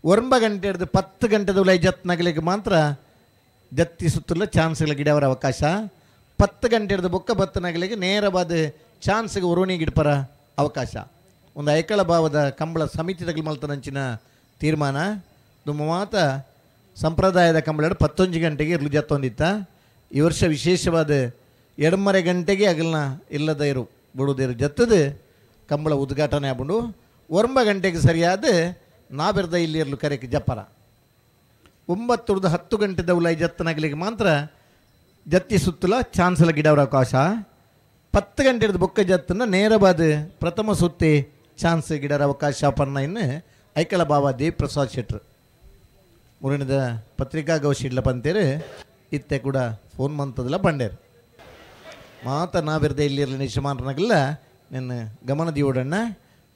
9 ಗಂಟೆ ಹಿಡಿದು 10 ಗಂಟೆದ ಉಲೈ ಜತ್ನಗಲಿಗೆ ಮಾತ್ರ ಜತ್ತಿ ಸುತ್ತಲ ಚಾನ್ಸ್ಗಳ ಗಿಡವರ ಅವಕಾಶ. 10 ಗಂಟೆ ಹಿಡಿದು ಬೊಕ್ಕ ಬತ್ತನಗಲಿಗೆ ನೇರವಾದ ಚಾನ್ಸ್ಗೆ ಒರೋಣಿ ಗಿಡಪರ ಅವಕಾಶ. ಒಂದು ಐಕಳ ಭಾವದ ಕಂಬಳ ಸಮಿತಿದಗಲು ಮಲ್ತನಂಚಿನ ತೀರ್ಮಾನ. ಮಾತ ಸಂಪ್ರದಾಯದ ಕಂಬಳ 11 ಗಂಟೆಗೆ ಇರಲು ಜತ್ತೊಂದಿತ್ತ. ಈ ವರ್ಷ ವಿಶೇಷವಾದ 2.5 ಗಂಟೆಗೆ ಅಗಲ್ನ ಇಲ್ಲದ ಇರು ಬಿಡುವುದಿರು ಜತ್ತದು ಕಂಬಳ ಉದ್ಘಾಟನೆ ಆಗ್ಬಿಡು. 9 ಗಂಟೆಗೆ ಸರಿಯಾದ ನಾಬಿರ್ದ ಇಲ್ಲಿ ಇರಲು ಕರೆಕ್ ಜಪ್ಪರ. 9 10 ಗಂಟೆ ದೌಲೈ ಜತ್ತನಗಲಿಗೆ ಮಾತ್ರ ಜತ್ತಿ ಸುತ್ತಲ ಚಾನ್ಸಲ ಗಿಡವರ ಅವಕಾಶ. 10 ಗಂಟೆ ಹಿಡಿದು ಬೊಕ್ಕ ಜತ್ತನ್ನ ನೇರವಾದ ಪ್ರಥಮ ಸುತ್ತಿ ಚಾನ್ಸ್ ಗಿಡರ ಅವಕಾಶ ಪನ್ನ ಇನ್ನು ಐಕಳ ಬಾವ ದೇವಿ ಪ್ರಸಾದ್ ಶೆಟ್ರು ಮೂರನೇದ ಪತ್ರಿಕಾಗೋಷ್ಠಿ ಪಂತೇರು ಇತ್ತೆ ಕೂಡ ಫೋನ್ ಮಂತದಲ್ಲ ಪಂಡೇರು ಮಾತ ನಾವಿರ್ದೆ ಇಲ್ಲಿರಲಿ ನಿಶಮಾನನಾಗಲ್ಲ ನಿನ್ನ ಗಮನದಿಯೋಡಣ್ಣ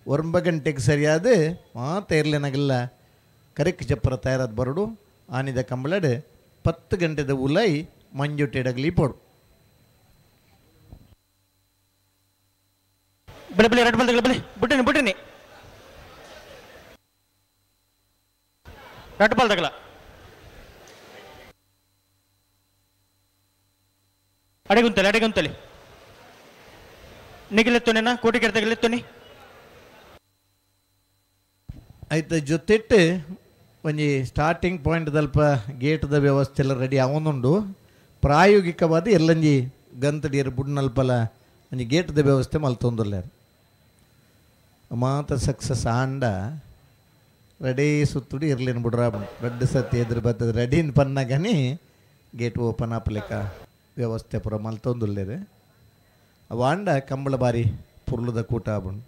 9 ಗಂಟೆಗೆ ಸರಿಯಾದ ಮಾತ ಇರಲೇನಾಗಲ್ಲ ಕರೆಕ್ ಜಪ್ಪರ ತಯಾರಾದ ಬರಡು ಆನಿದ ಕಂಬಳಡು 10 ಗಂಟೆದ ಉಲೈ ಮಂಜುಟೆಡಗಲಿ ಪೋಡು. ಬೆಳೆ ಬೆಳೆ ಎರಡು ಬಲ್ದಗಳ ಬೆಳೆ ಬುಟ್ಟಿನಿ ಬುಟ್ಟಿನಿ ಎರಡು ಬಲ್ದಗಳ ಅಡೆಗುಂತಲೆ ಅಡೆಗುಂತಲೆ ನಿಗಿಲೆತ್ತೋನೇನಾ ಕೋಟಿ ಕೆರೆತಗಲೆತ್ತೋನಿ ಆಯ್ತು. ಜೊತೆಟ್ಟು ಒಂಜಿ ಸ್ಟಾರ್ಟಿಂಗ್ ಪಾಯಿಂಟ್ ದಲ್ಪ ಗೇಟ್ದ ವ್ಯವಸ್ಥೆ ಎಲ್ಲ ರೆಡಿ ಅವನುಂಡು. ಪ್ರಾಯೋಗಿಕವಾದ ಎಲ್ಲಂಜಿ ಗಂತಡಿಯರು ಬುಡ್ನಲ್ಪಲ ಒಂಜಿ ಗೇಟ್ದ ವ್ಯವಸ್ಥೆ ಮಲ್ತೊಂದುಲ್ಲಾರು. ಮಾತ ಸಕ್ಸಸ್ ಆಂಡ ರೆಡಿ ಸುತ್ತುಡಿ ಇರ್ಲೇನು ಬಿಡ್ರ ರಡ್ಡು ಸತಿ ಎದುರು ಬರ್ತದೆ ರೆಡಿನ ಪನ್ನಾಗನಿ ಗೇಟ್ ಓಪನ್ ಆಪಲೆಕ್ಕ ವ್ಯವಸ್ಥೆ ಪೂರ ಮಲ್ತೊಂದುಲ್ಲೇರು. ಅವು ಆಂಡ ಕಂಬಳ ಬಾರಿ ಪುರ್ಲದ ಕೂಟ ಆಬುಂಡು.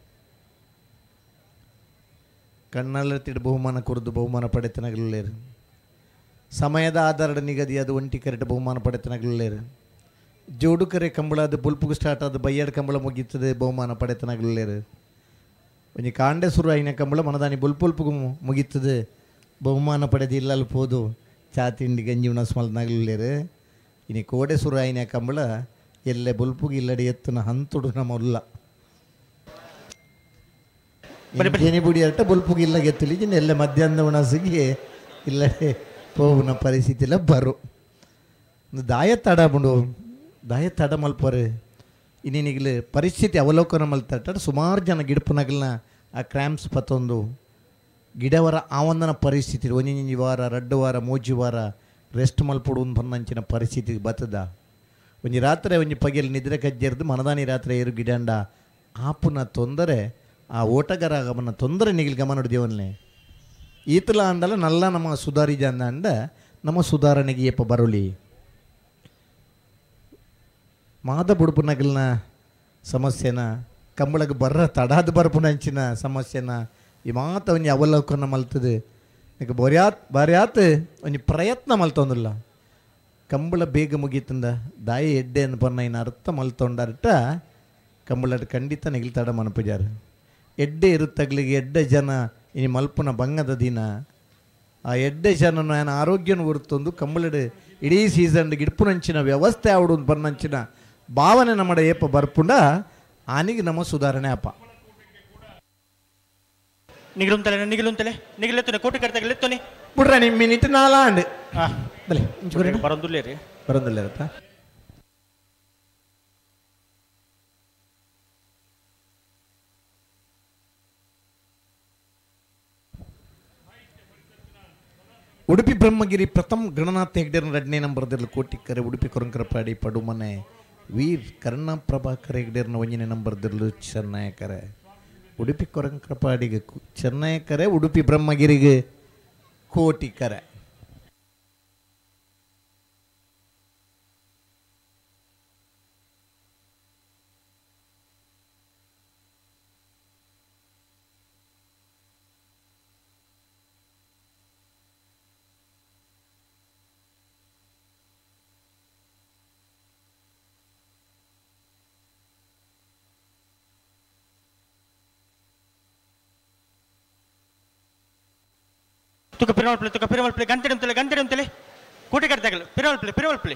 ಕಣ್ಣಲ್ಲಿ ಬಹುಮಾನ ಕೊರದು ಬಹುಮಾನ ಪಡೆತನಗಲೇರು. ಸಮಯದ ಆಧಾರದ ನಿಗದಿಯಾದ ಒಂಟಿ ಕರೆಟ ಬಹುಮಾನ ಪಡೆತನಗಲೇರು. ಜೋಡು ಕರೆ ಕಂಬಳ ಅದು ಬುಲ್ಪುಗು ಸ್ಟಾರ್ಟ್ ಆದ ಬಯ್ಯಾಡ ಕಂಬಳ ಮುಗೀತದೆ ಬಹುಮಾನ ಪಡೆತನಗಲೇರು. ಒಂಜಿ ಕಾಂಡೆ ಸುರು ಆಯಿನ ಕಂಬಳ ಮನದಾನಿ ಬುಲ್ಪುಲ್ಪುಗು ಮುಗೀತದೆ ಬಹುಮಾನ ಪಡೆದು ಇಲ್ಲಲ್ಲಿ ಪೋದು ಚಾ ತಿಂಡಿ ಗಂಜಿ ಉಣಸ್ಮಲ್ನಗಲೇರು. ಇನಿ ಕೋಡೆ ಸುರು ಆಯಿನ ಕಂಬಳ ಎಲ್ಲೆ ಬುಲ್ಪುಗು ಇಲ್ಲಡಿ ಎತ್ತುನ ಹಂತುಡು ನಮ್ಮ ಉಲ್ಲ ಬುಡಿ ಅಟ್ಟ ಬುಲ್ಪುಗು ಇಲ್ಲ ಗೆತ್ತಲಿ ಎಲ್ಲ ಮಧ್ಯಾಹ್ನ ಉಣಸಿಗೆ ಇಲ್ಲಡೆ ಪೋವುನ ಪರಿಸ್ಥಿತಿ ಎಲ್ಲ ಬರು. ದಾಯ ತಡ ಬುಂಡು ದಾಯ ತಡ ಮಲ್ಪರು ಇನ್ನೇನಿಗಲೇ ಪರಿಸ್ಥಿತಿ ಅವಲೋಕನ ಮಲ್ತಟ್ಟ ಸುಮಾರು ಜನ ಗಿಡಪುನಗಲ್ನ ಆ ಕ್ರ್ಯಾಂಪ್ಸ್ ಪತ್ತೊಂದು ಗಿಡವರ ಆವಂದನ ಪರಿಸ್ಥಿತಿ ಒಂಜಿ ವಾರ ರಡ್ಡು ವಾರ ಮೂಜಿ ವಾರ ರೆಸ್ಟ್ ಮಲ್ಪೊಡು ಪನ್ನಂಚಿನ ಪರಿಸ್ಥಿತಿ ಬತ್ತದ. ಒಂಜಿ ರಾತ್ರಿ ಒಂಜಿ ಪಗೆಲ್ ನಿದ್ರೆ ಕಜ್ಜೆರ್ದು ಮನದಾನಿ ರಾತ್ರಿ ಏರು ಗಿಡಂಡ ಆಪುನ ತೊಂದರೆ ಆ ಓಟಗಾರ ಗಮನ ತೊಂದರೆ ನಿಗಿಲ್ ಗಮನ ದೇವನ್ನೇ ಈತಲ ಅಂಡಲ ನಲ್ಲ ನಮ್ಮ ಸುಧಾರಿಜ ಅಂದ ನಮ್ಮ ಸುಧಾರಣೆಗೆ ಏಪ ಬರಲಿ. ಮಾದ ಬುಡುಪು ನಗಲ್ನ ಸಮಸ್ಯೆನ ಕಂಬಳಗೆ ಬರ್ರ ತಡಾದ ಬರ್ಪುನಂಚಿನ ಸಮಸ್ಯೆನ ಈ ಮಾತ ಒಂಜಿ ಅವಲೋಕನ ಮಲ್ತದೆ. ಈಗ ಬರ್ಯಾತ್ ಒಂಜಿ ಪ್ರಯತ್ನ ಮಲ್ತೊಂದಿಲ್ಲ. ಕಂಬಳ ಬೇಗ ಮುಗೀತಂದ ದಾಯಿ ಎಡ್ಡೆ ಅನ್ಪನ್ನ ಇನ್ನು ಅರ್ಥ ಮಲ್ತೊಂಡರ್ಟ ಕಂಬಳಡ್ ಖಂಡಿತ ನಿಗಿಲ್ತಾಡ ಮನಪುಜಾರು. ಎಡ್ಡೆ ಇರುತ್ತಗ್ಲಿಗೆ ಎಡ್ಡೆ ಜನ ಇನಿ ಮಲ್ಪುನ ಬಂಗದ ದಿನ ಆ ಎಡ್ಡೆ ಜನನು ఆయన ಆರೋಗ್ಯನ ಗುರುತೊಂದು ಕಂಬಳಡ್ ಇಡೀ ಸೀಸನ್ ಗಿಡ್ಪುನಂಚಿನ ವ್ಯವಸ್ಥೆ ಆವಡು ಬನ್ನಂಚಿನ ಭಾವನೆ ನಮ್ಮಡ ಏಪ ಬರ್ಪುಂಡ ಆನಿಗೆ ನಮ್ಮ ಸುಧಾರಣೆ ಅಪ್ಪ. ನಿಗಿಲುಂತಲೆ ನಿಗಿಲುಂತಲೆ ನಿಗಿಲೆತ್ತನೆ ಕೋಟಿ ಕರ್ತಗಲೆತ್ತನೆ ಬುಡ್ರ ನಿಮ್ಮ ಮಿನಿಟ್ ನಾಲಾಂಡ್ ಬಲೆ ಬರಂದುಲ್ಲೇರಿ ಬರಂದುಲ್ಲೇರತ್ತ. ಉಡುಪಿ ಬ್ರಹ್ಮಗಿರಿ ಪ್ರಥಮ ಗಣನಾಥ ಹೆಗ್ಡೆರ ಎರಡನೇ ನಂಬರ್ದಲ್ಲಿ ಕೋಟಿಕ್ಕರೆ ಉಡುಪಿ ಕೊರಂಕರಪಾಡಿ ಪಡುಮನೆ ವೀರ್ ಕರ್ಣ ಪ್ರಭಾಕರ್ ಹೆಗ್ಡೆರ್ನ ಒಂದನೇ ನಂಬರ್ದಲ್ಲಿ ಚೆನ್ನಯಕರೆ. ಉಡುಪಿ ಕೊರಂಕರಪಾಡಿಗೆ ಚೆನ್ನಯಕರೆ, ಉಡುಪಿ ಬ್ರಹ್ಮಗಿರಿಗೆ ಕೋಟಿಕರೆ. ತುಕ ಪಿರವಲ್ ಪ್ಲೇ ತುಕ ಪಿರವಲ್ ಪ್ಲೇ ಗಂಟೆ ಗಂಟೆ ಅಂತಲೇ ಕೋಟಿ ಕಟ್ಟಾಗಲ್ಲ ಪಿರವಲ್ ಪ್ಲೇ ಪಿರವಲ್ ಪ್ಲೇ.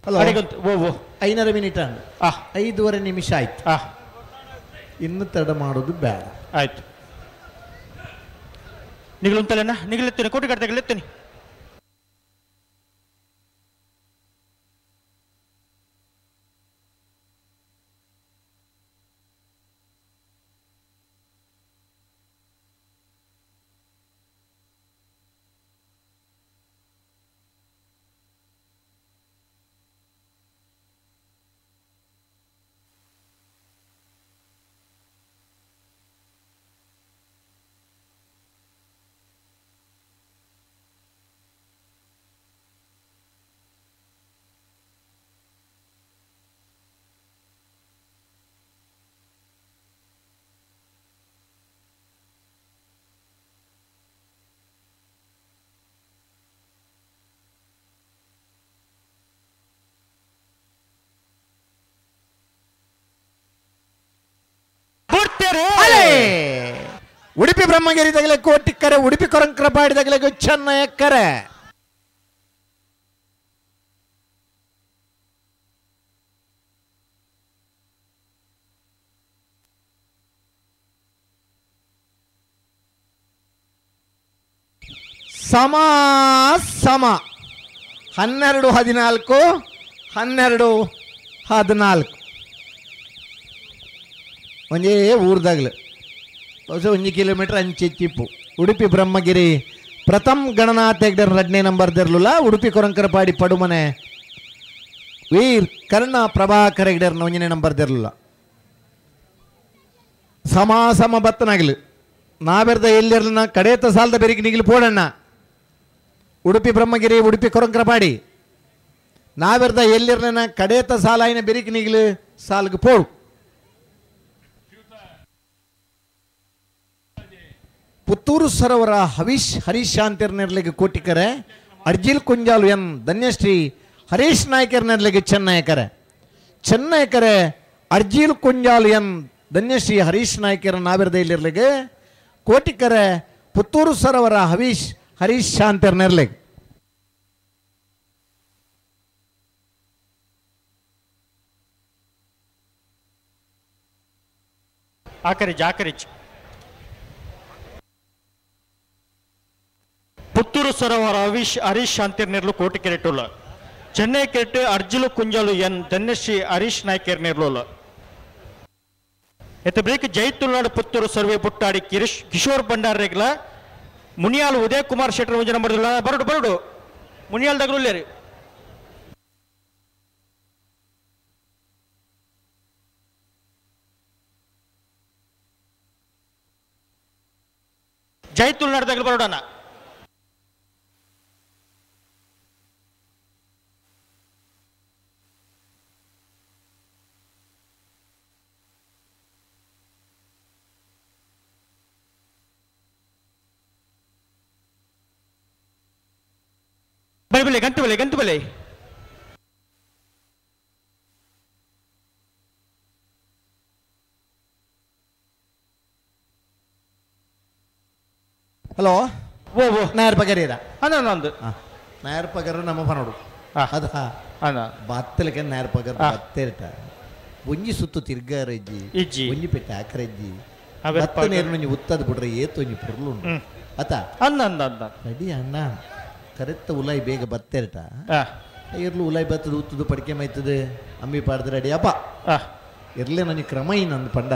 ಹಲೋ 5 ಮಿನಿಟ್ 5.5 ನಿಮಿಷ ಆಯ್ತು. ಇನ್ನು ತಡ ಮಾಡೋದು ಬೇಡ. ಆಯ್ತು ನಿಗಲುಂತಲೇನ ನಿಗಲೆತ್ತೇನೆ ಕೋಟಿ ಕಟ್ಟಾಗಲೆತ್ತೇನೆ. ಉಡುಪಿ ಬ್ರಹ್ಮಗಿರಿ ತಗಲೆ ಕೋಟಿಕ್ಕರೆ, ಉಡುಪಿ ಕೊರಂಕರಪಾಡಿ ತಗಲೆ ಚೆನ್ನಯಕ್ಕರೆ. ಸಮ ಸಮ 12 14 12 14 ಒಂಜೇ ಊರ್ದಾಗ್ಲು ಬಹುಶಃ 1 ಕಿಲೋಮೀಟರ್ ಅಂಚೆಚ್ಚಿಪ್ಪು. ಉಡುಪಿ ಬ್ರಹ್ಮಗಿರಿ ಪ್ರಥಮ್ ಗಣನಾಥ ಹೆಗ್ಡೆರ್ ಎರಡನೇ ನಂಬರ್ ದೆರ್ಲುಲ, ಉಡುಪಿ ಕೊರಂಕರಪಾಡಿ ಪಡುಮನೆ ವೀರ್ ಕರ್ಣ ಪ್ರಭಾಕರ್ ಹೆಗ್ಡೆರ್ನ ಒಂದನೇ ನಂಬರ್ ದೆರ್ಲುಲ. ಸಮ ಸಮ ಬತ್ತನಾಗ್ಲು ನಾವೆರ್ದ ಎಲ್ಲಿರ್ಲನ ಕಡೇತ ಸಾಲದ ಬೆರಿಕೆ ನಿಗಿಲು ಪೋಡಣ್ಣ. ಉಡುಪಿ ಬ್ರಹ್ಮಗಿರಿ ಉಡುಪಿ ಕೊರಂಕರಪಾಡಿ ನಾವೆರ್ದ ಎಲ್ಲಿರ್ಲನ ಕಡೇತ ಸಾಲಾಯಿನ ಬೆರಿಕೆ ನಿಗಿಲು ಸಾಲ್ಗೆ ಪೋಡು. ಪುತ್ತೂರು ಸರೋವರ ಹವೀಶ್ ಹರೀಶ್ ಶಾಂತಿರ್ನೆರ್ಲಿಗೆ ಕೋಟಿಕರೆ, ಅರ್ಜಿಲ್ ಕುಂಜಾಲು ಎಂ ಧನ್ಯಶ್ರೀ ಹರೀಶ್ ನಾಯ್ಕರ್ನೆರ್ಲಿಗೆ ಚೆನ್ನಯಕರೆ. ಚೆನ್ನಯಕರೆ ಅರ್ಜಿಲ್ ಕುಂಜಾಲು ಎಂ ಧನ್ಯಶ್ರೀ ಹರೀಶ್ ನಾಯ್ಕರ ನಾವಿರ್ದೈಲಿರ್ಲಿಗೆ ಕೋಟಿಕರೆ ಪುತ್ತೂರು ಸರೋವರ ಹವೀಶ್ ಹರೀಶ್ ಶಾಂತಿರ್ನೆರ್ಲಿಗೆ. ಆಕರಿಜ್ ಆಕರಿಜ್ Puttur ಸರೋವರ ಹರೀಶ್ ಹರೀಶ್ ಶಾಂತಿರ್ನೇರ್ಲು ಕೋಟಿ ಕೆರೆಟುಲ್ಲ ಚೆನ್ನೈ ಕೆರೆಟ್ ಅರ್ಜುಲು ಕುಂಜಾಲು ಎನ್ ಧನ್ಯಶ್ರೀ ಹರೀಶ್ ನಾಯ್ಕರ್ ನೇರ್ಲುಲ್ಲ ಎತ್ತ ಬ್ರೇಕ್ ಜೈ ತುಳುನಾಡು ಪುತ್ತೂರು ಸರ್ವೆ ಬುಟ್ಟಾಡಿ ಕಿರೀಶ್ ಕಿಶೋರ್ ಭಂಡಾರ್ ರೇಗ್ಲ ಮುನಿಯಾಲ್ ಉದಯ್ ಕುಮಾರ್ ಶೆಟ್ಟರ್ ಒಂಜಿ ನಂಬರ್ ಬರಡು ಬರಡು ಮುನಿಯಾಲ್ ದಗ್ಲುಲ್ಲೇರಿ ಜೈ ತುಳುನಾಡು ದಗ್ಲು ಬರೋಡಣ ಬಲೆ ಬಲೆ ಗಂಟು ಬಲೆ ಗಂಟು ಬಲೆ ಹಲೋ ಓ ಓ ನಾಯರ್ ಪಗರೀರ ಅಣ್ಣ ನಂದು ನಾಯರ್ ಪಗರು ನಮ್ಮ ಪನೋಡು ಅದ ಅಣ್ಣ ಬತ್ತಲಕ್ಕೆ ನಾಯರ್ ಪಗರ್ ಬತ್ತೇರ್ಟ ಒಂಜಿ ಸುತ್ತು ತಿರ್ಗಾರಜ್ಜಿ ಇಜ್ಜಿ ಒಂಜಿ ಪೆಟ್ಟ ಆಕರಜ್ಜಿ ಬತ್ತ ನೇರು ಉತ್ತದ ಬಿಡ್ರೆ ಏತು ಒಂಜಿ ಪೊರ್ಲು ಅತ ಅಣ್ಣ ಅಂದ ಅಂದ ರೆಡಿ ಅಣ್ಣ ಕರೆತ್ತ ಉಲಾಯಿ ಬೇಗ ಬತ್ತೇರ್ಟ ಇರ್ಲು ಉಲಾಯಿ ಬತ್ತದ ಉತ್ತದು ಪಡಿಕೆ ಮೈತದೆ ಅಂಬಿ ಪಾಡ್ದು ರೆಡಿ ಅಪ್ಪ ಇರ್ಲೆ ನನಗೆ ಕ್ರಮ ಇನ್ನೊಂದು ಪಂಡ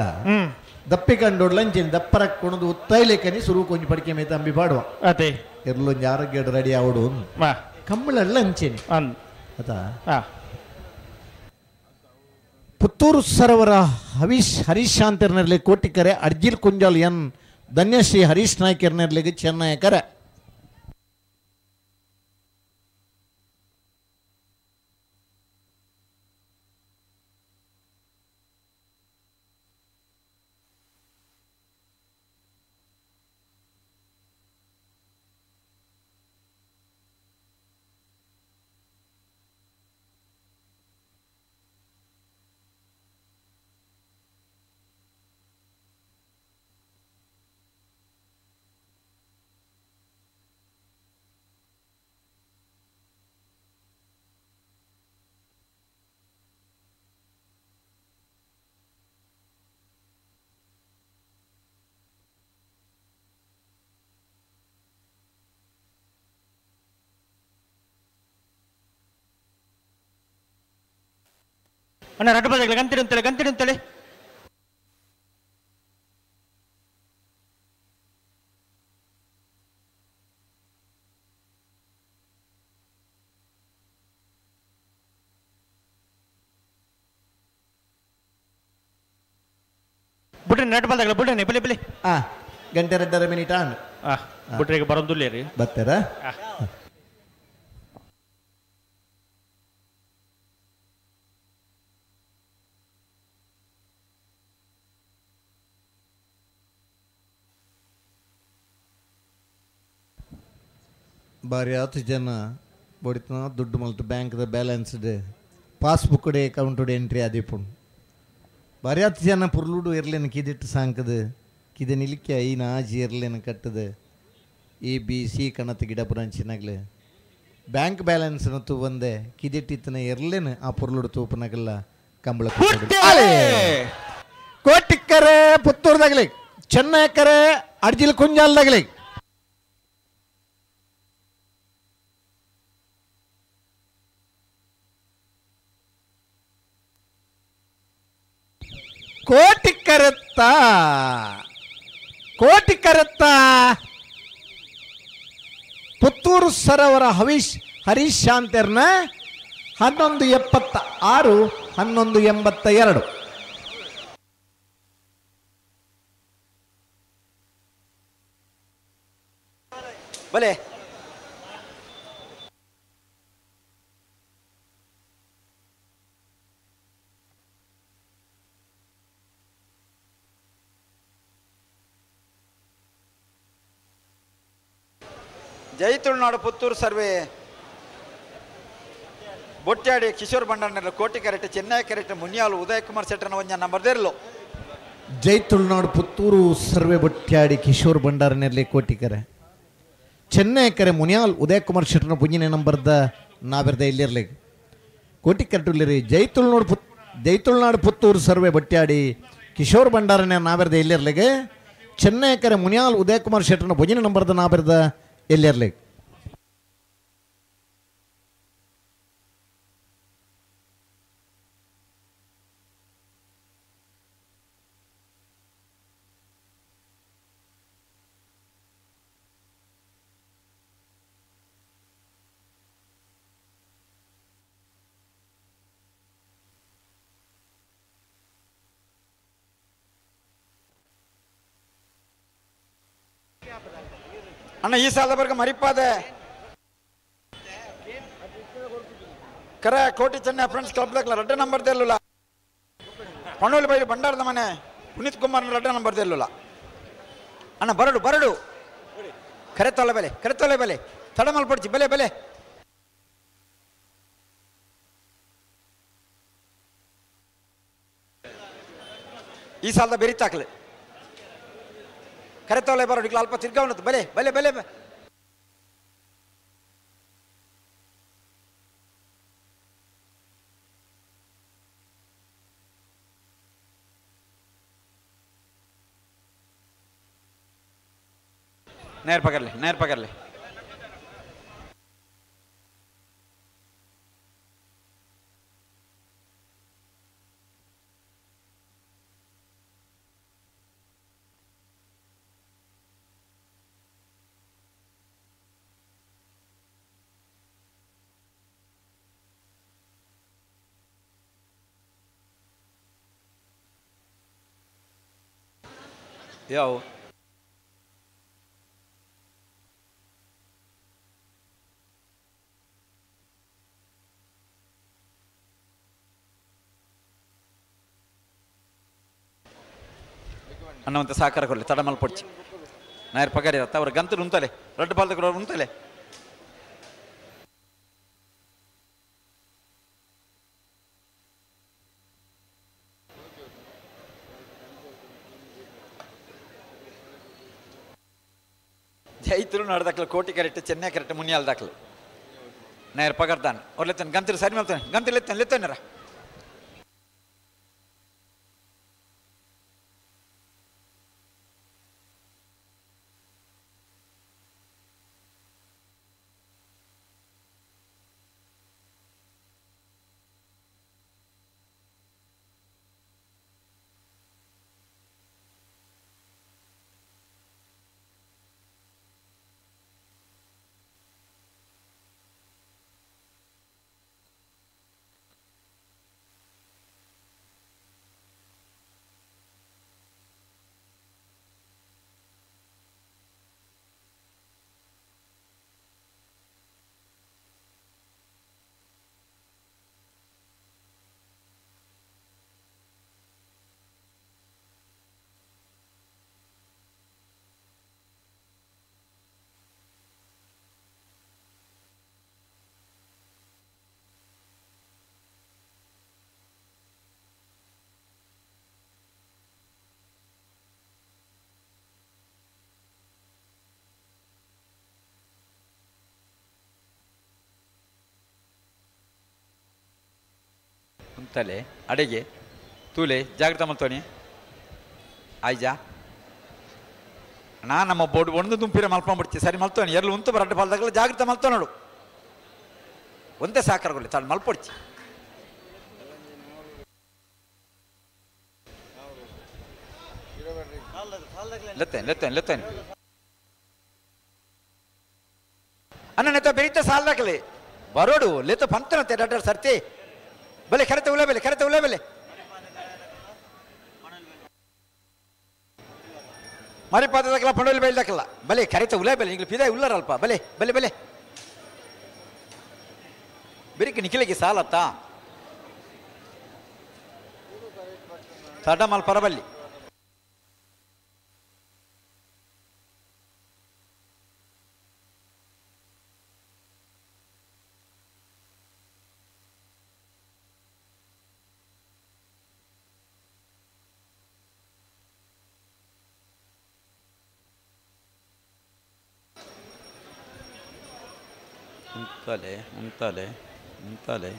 ದಪ್ಪಿ ಕಂಡೋಡ್ಲಂಚೇನು ದಪ್ಪರ ಕೊಣದು ಉತ್ತಾಯ್ಲೇಕನಿ ಸುರು ಕೊಂಚ ಪಡಿಕೆ ಮೈತ ಅಂಬಿ ಪಾಡುವ ಅದೇ ಇರ್ಲೊಂಜಿ ಆರೋಗ್ಯ ರೆಡಿ ಆವಡು ಕಮ್ಮಳಲ್ಲ ಅಂಚೇನಿ ಅತ ಪುತ್ತೂರು ಸರೋವರ ಹವೀಶ್ ಹರೀಶ್ ಶಾಂತಿರ್ನಲ್ಲಿ ಕೋಟಿಕರೆ ಅರ್ಜಿಲ್ ಕುಂಜಾಲ್ ಎನ್ ಧನ್ಯಶ್ರೀ ಹರೀಶ್ ನಾಯ್ಕರ್ನಲ್ಲಿ ಚೆನ್ನಯಕರೆ ಅಣ್ಣ ರಡ್ಡು ಬದಲ ಗಂತಿಡು ಅಂತೇಳಿ ಗಂತಿಡು ಅಂತೇಳಿ ಬಿಡ್ರಿ ನಡ್ ಬಲ್ದಾಗಲ ಬಿಡ್ರಿ ಬಲಿ ಬಲಿ ಆ ಗಂಟೆ ರೆಡ್ಡರ ಮಿನಿಟ್ ಆನ್ ಬಿಡ್ರಿ ಬರೋದಿಲ್ಲ ರೀ ಬರ್ತಾರಾ ಬಾರಿ ಹತ್ತು ಜನ ಬಡಿತನ ದುಡ್ಡು ಮಲ್ತು ಬ್ಯಾಂಕ್ದ ಬ್ಯಾಲೆನ್ಸ್ಡ್ ಪಾಸ್ಬುಕ್ ಅಕೌಂಟುಡ್ ಎಂಟ್ರಿ ಆದಿಪ್ಪುಂಡು ಬಾರಿ ಹತ್ತು ಜನ ಪುರ್ಲುಡು ಇರ್ಲೇನು ಕಿದಿಟ್ಟು ಸಾಂಕದ ಕಿದೆ ನಿಲಿಕೆ ಐನ ಆಜಿ ಇರ್ಲೇನು ಕಟ್ಟದ A B C ಕಣತ್ ಗಿಡ ಪುರಂಚಿನಾಗ್ಲೆ ಬ್ಯಾಂಕ್ ಬ್ಯಾಲೆನ್ಸ್ ತೂ ಬಂದೆ ಕಿದಿಟ್ಟಿತ್ತನ ಇರ್ಲೇನು ಆ ಪುರ್ಲುಡು ತೂಪನಾಗಲ್ಲ ಕಂಬಳ ಕೋಟಿಕ್ಕರೆ ಪುತ್ತೂರ್ದಾಗಲಿ ಚೆನ್ನೈಕರೆ ಅರ್ಜಿಲ್ ಕುಂಜಾಲ್ದಾಗಲಿ ಕೋಟಿ ಕರೆತ್ತ ಕೋಟಿ ಕರೆತ್ತ ಪುತ್ತೂರು ಸರೋವರ ಹವೀಶ್ ಹರೀಶ್ ಶಾಂತಿರ್ನ 11:76 11:82. ಬಲೆ ಜೈ ತುಳುನಾಡು ಪುತ್ತೂರು ಸರ್ವೆ ಬೊಟ್ಟಾಡಿ ಕಿಶೋರ್ ಭಂಡಾರ ಕೋಟಿ ಕರೆಟ್ ಚೆನ್ನೈ ಕರೆಟ್ ಮುನಿಯಾಲು ಉದಯ್ ಕುಮಾರ್ ಶೆಟ್ಟರ್ನ ಒಂಜ ನಂಬರ್ ದೇರ್ಲು. ಜೈ ತುಳುನಾಡು ಪುತ್ತೂರು ಸರ್ವೆ ಬೊಟ್ಟಾಡಿ ಕಿಶೋರ್ ಭಂಡಾರನಲ್ಲಿ ಕೋಟಿ ಕರೆ ಚೆನ್ನೈ ಕರೆ ಮುನಿಯಾಲ್ ಉದಯ್ ಕುಮಾರ್ ಶೆಟ್ಟರ್ನ ಪುಂಜಿನ ನಂಬರ್ದ ನಾವೆರ್ದ ಇಲ್ಲಿರ್ಲಿ ಕೋಟಿ ಕರೆಟುಲ್ಲಿರಿ. ಜೈ ತುಳುನಾಡು ಪುತ್ತೂರು ಸರ್ವೆ ಬೊಟ್ಟಾಡಿ ಕಿಶೋರ್ ಭಂಡಾರನ ನಾವೆರ್ದ ಇಲ್ಲಿರ್ಲಿಗೆ ಚೆನ್ನೈ ಕರೆ ಮುನಿಯಾಲ್ ಉದಯ್ ಕುಮಾರ್ ಶೆಟ್ಟರ್ನ ಪುಂಜಿನ ನಂಬರ್ದ ನಾವೆರ್ದ ಎಲ್ಲಿರ್ಲಿ. ಅಣ್ಣ ಈ ಸಾಲದ ಬರ್ಗ ಮರಿಪಾದೆ ಕರೆ Koti Chennai friends club ದಾಖಲ ರಡ್ಡ number ದೆಲ್ಲುಲ್ಲ ಪಣ್ಣೋಲಿ ಬೈಲು ಭಂಡಾರದ ಮನೆ ಪುನೀತ್ ಕುಮಾರ್ ರಡ್ಡ ನಂಬರ್ ದೆಲ್ಲುಲ್ಲ ಅಣ್ಣ ಬರಡು ಬರಡು ಕರೆ ತೊಲೆ ಬೆಲೆ ಕರೆ ತೊಲೆ ಬೆಲೆ ತಡ ಮಲ್ಪಡ್ಚಿ ಬೆಲೆ ಬೆಲೆ ಈ ಸಾಲದ ಬೆರಿತಾಕ್ಲೆ ಕರೆ ತೊಲೆ ಬರಡು ಅಲ್ಪ ತಿರ್ಗಾವಣತ್ತು ಬೆಲೆ ಬೆಲೆ ಬೆಲೆ ನೇರ ಪಕಡ್ಲೆ ನೇರ ಪಕಡ್ಲೆ ಯಾವ ಅನ್ನುವಂಥ ಸಹಕಾರ ಕೊಡಲಿ ತಡಮಲ್ ಪೊಡ್ಚಿ ನಾಯರ್ ಪಗಾರಿ ಇರತ್ತ ಅವ್ರ ಗಂತರು ಉಂತಲೆ ರಡ್ಡು ಪಾಲ್ದಕ್ರು ಉಂತಲೆ ಜೈತರು ನಾಡ್ದಾಕ್ಲು ಕೋಟಿ ಕರೆಕ್ಟ್ ಚೆನ್ನೈ ಕರೆಕ್ಟ್ ಮುನಿಯಾಲ್ ದಾಖಲು ನಾಯರ್ ಪಗಾರ್ದಾನ ಅವ್ರು ಲೆತ್ತಾನೆ ಗಂತರು ಸರಿ ಮಾಡ್ತಾನೆ ಗಂತರು ಲೆತ್ತಾನೆ ಲೆತ್ತಾನಾರ ಉಂತಲೆ ಅಡೆಗೆ ತೂಲೆ ಜಾಗ್ರತೆ ಮಲ್ತೋನಿ ಆಯ್ಜಾ ನಾ ನಮ್ಮ ಬೋರ್ಡ್ ಒಂದು ತುಂಪಿರ ಮಲ್ಕೊಂಡ್ಬಿಡ್ತೀವಿ ಸರಿ ಮಲ್ತೋನಿ ಎಲ್ಲಿ ಉಂತು ಬರಡ್ಡ ಪಾಲ್ದಾಗಲ ಜಾಗ್ರತೆ ಮಲ್ತೋ ನೋಡು ಒಂದೇ ಸಾಕರಗೊಳ್ಳಿ ತಾಳು ಮಲ್ಪೊಡ್ಚಿ ಲೆತ್ತೇನೆ ಲೆತ್ತೇನೆ ಲೆತ್ತೇನೆ ಅಣ್ಣ ನೆತ್ತ ಬೆರೀತ ಸಾಲ್ದಾಕಲಿ ಬರೋಡು ಲೆತ್ತ ಪಂತನತ್ತೆ ಡಾಕ್ಟರ್ ಸರ್ತಿ ಬಲೆ ಕರೆತ ಉಲೆ ಬೆಲೆ ಕರೆತ ಉಲೆ ಬೆಲೆ ಮರಿಪಾತದಕ್ಕಲ್ಲ ಪಂಡೋಲಿ ಬೈಲ್ದಕ್ಕಲ್ಲ ಬಲೆ ಕರೆತ ಉಲೆ ಬೆಲೆ ಈಗಲೂ ಪಿದಾಯಿ ಉಲ್ಲರಲ್ಪ ಬಲೆ ಬಲೆ ಬಲೆ ಬೆರಿಕೆ ನಿಖಿಲಿಗೆ ಸಾಲತ್ತ ತಡ ಮಲ್ ಪರಬಲ್ಲಿ ಉಂತಲೆ ಉಂತಲೆ ಉಂತಲೆ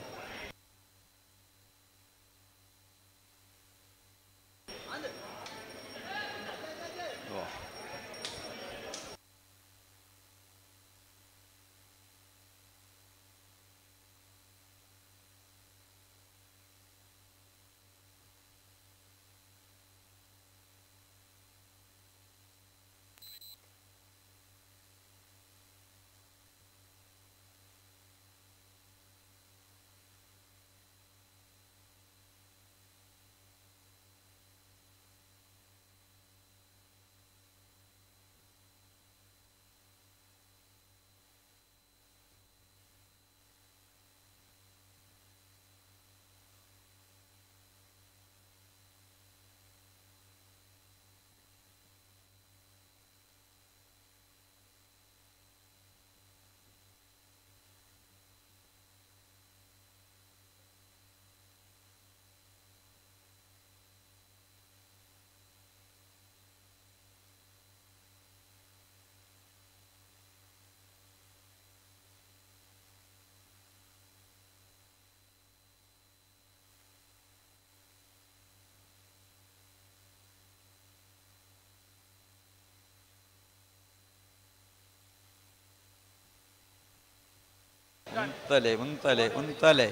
ಉಂತಲೆ ಉಂತಲೆ ಉಂತಲೆ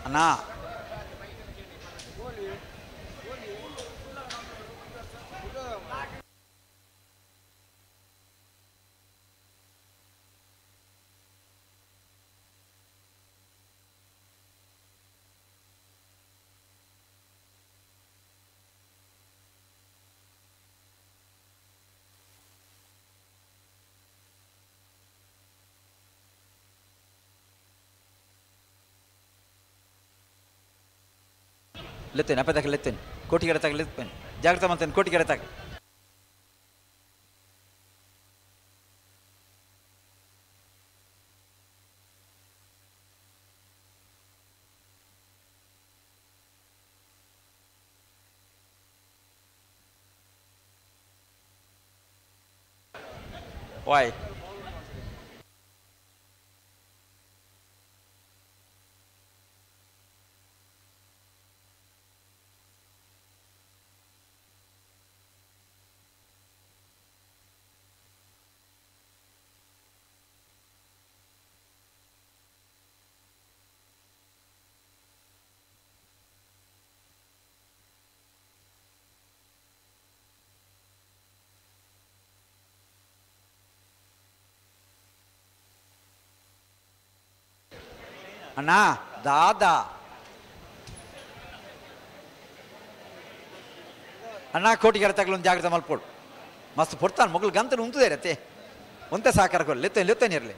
ಅಣ್ಣ ಲೆತ್ತೇನೆ ಅಪ್ಪದಾಗ ಲೆತ್ತೇನೆ ಕೋಟಿಗೆರೆ ತಾಗ ಲೆತ್ತೇನೆ ಜಾಗ್ರತೆ ಮಾಡ್ತೇನೆ ಕೋಟಿಗೆರೆ ತಾಗ ವಾಯ್ ಅಣ್ಣ ದಾದಾ ಅಣ್ಣ ಕೋಟಿಗೆರೆ ತಗಲೊಂದು ಜಾಗ್ರತೆ ಮಲ್ಪೋಡು ಮಸ್ತ್ ಪೊಡ್ತಾನೆ ಮಗಳು ಗಂತನ ಉಂತದೆ ರತ್ತೆ ಒಂತೆ ಸಾಕಾರ ಕೊರ್ಲಿ ಲೆತ್ತೇನೆ ಲೆತ್ತೇನೆ ಇರಲಿ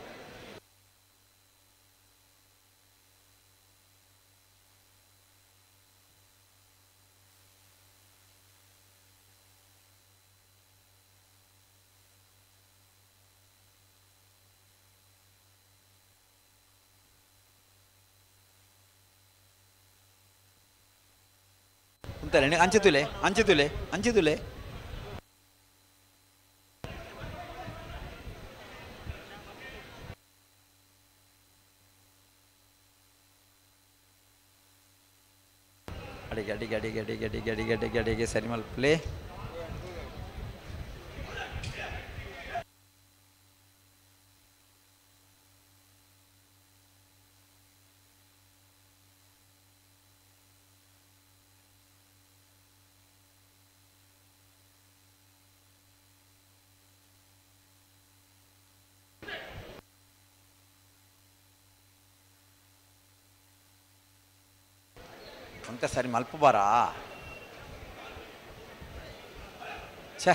ಉಂತಲೆ ಅಂಚೆ ತುಲೆ ಅಂಚೆ ತುಲೆ ಅಂಚೆ ತುಲೆ ಅಡಿಗೆ ಅಡಿಗೆ ಅಡಿಗೆ ಅಡಿಗೆ ಅಡಿಗೆ ಅಡಿಗೆ ಅಡಿಗೆ ಅಡಿಗೆ ಸರಿ ಮಲ್ಪಲೆ ಅಂತ ಸರಿ ಮಲ್ಪ ಬಾರಾ ಛೇ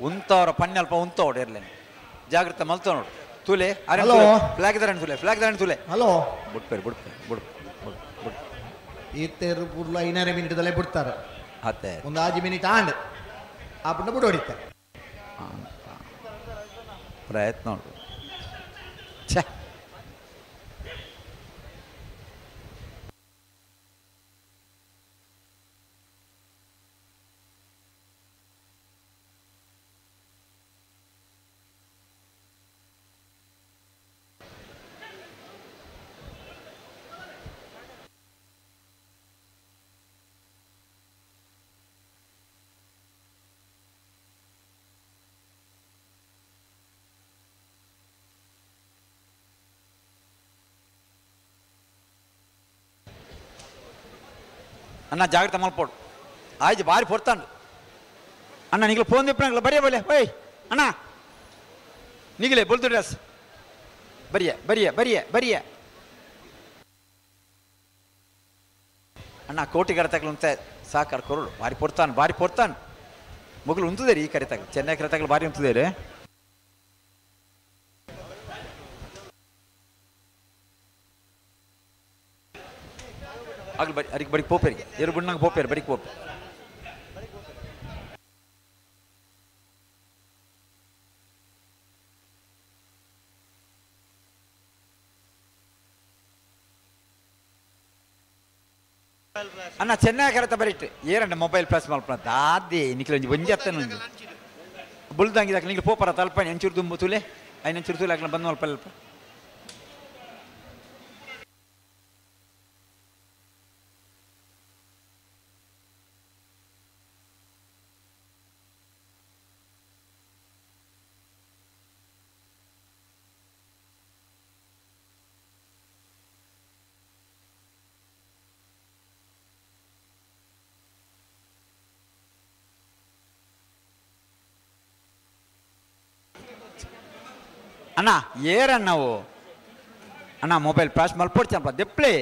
ಉಂತವರ ಪಣ್ಣೆ ಅಲ್ಪ ಉಂತವಡು ಇರ್ಲೇನೆ ಜಾಗ್ರತೆ ಮಲ್ತ ನೋಡು ತೂಲೆ ಅರೆ ಫ್ಲಾಗ್ ಧರಣಿ ತುಲೆ ಫ್ಲಾಗ್ ಧರಣಿ ತುಲೆ ಹಲೋ ಬುಡ್ಪೇರು ಬುಡ್ಪೇರು ಬುಡ್ ಬುಡ್ ಬುಡ್ ಈತೇರು ಪೂರ್ಲ ಐನಾರು ಮಿನಿಟ್ದಲ್ಲೇ ಬಿಡ್ತಾರೆ ಅತ್ತೆ ಒಂದು ಆಜಿ ಮಿನಿಟ್ ಆಂಡ್ ಆ ಪುಣ್ಣ ಬಿಡು ಹೊಡಿತಾರೆ ಪ್ರಯತ್ನ ನೋಡು ಛೇ ಅಣ್ಣ ಜಾಗ್ರತೆ ಮಲ್ಪೋಡು ಆಯ್ತು ಬಾರಿ ಪೊರ್ತಾಂಡು ಅಣ್ಣ ನಿಗ್ಲು ಫೋನ್ ದಿಪ್ಪನಂಗ್ಲ ಬರಿಯ ಬಲೆ ಓಯ್ ಅಣ್ಣ ನಿಗಲೆ ಬೊಲ್ತು ಡ್ರೆಸ್ ಬರಿಯ ಬರಿಯ ಬರಿಯ ಬರಿಯ ಅಣ್ಣ ಕೋಟಿಗರ ತಗಲುಂತೆ ಸಾಕಾರ ಕೊರಳು ಬಾರಿ ಪೊರ್ತಾನು ಬಾರಿ ಪೊರ್ತಾನು ಮೊಗಲು ಉಂತದೆ ರೀ ಈ ಕರೆ ತಗಲು ಚೆನ್ನೈ ಕರೆ ತಗಲು ಬಾರಿ ಉಂತದೆ ರೀ ಆಗಲಿ ಬರಿ ಅರಿಗೆ ಬಡಿಗೆ ಪೋಪೇರಿಗೆ ಎರಡು ಬುಣ್ಣಂಗೆ ಪೋಪೇರು ಬಡಿಗೆ ಪೋಪೆ ಅಣ್ಣ ಚೆನ್ನಾಗಿ ಕರೆತ ಬರಿಟ್ಟು ಏರಂಡ ಮೊಬೈಲ್ ಪ್ಲಸ್ ಮಲ್ಪನ ದಾದಿ ನಿಕ್ಲೊಂಜಿ ಒಂಜಿ ಅತ್ತನ ಒಂಜಿ ಬುಲ್ದಂಗಿದಾಕ ನಿಕ್ಲು ಪೋಪರ ತಲ್ಪನಿ ಅಂಚೂರು ದುಂಬು ತುಲೆ ಐನ ಅಂಚೂರು ತುಲೆ ಹಾಕ್ಲ ಬಂದು ಮಲ್ಪ ಅಲ್ಪ ಅಣ್ಣ ಏರಣ್ಣವು ಅಣ್ಣ ಮೊಬೈಲ್ ಫ್ಲಾಶ್ ಮಲ್ಪೊಡ್ಚಪ್ಪ ದೆಪ್ಲೆ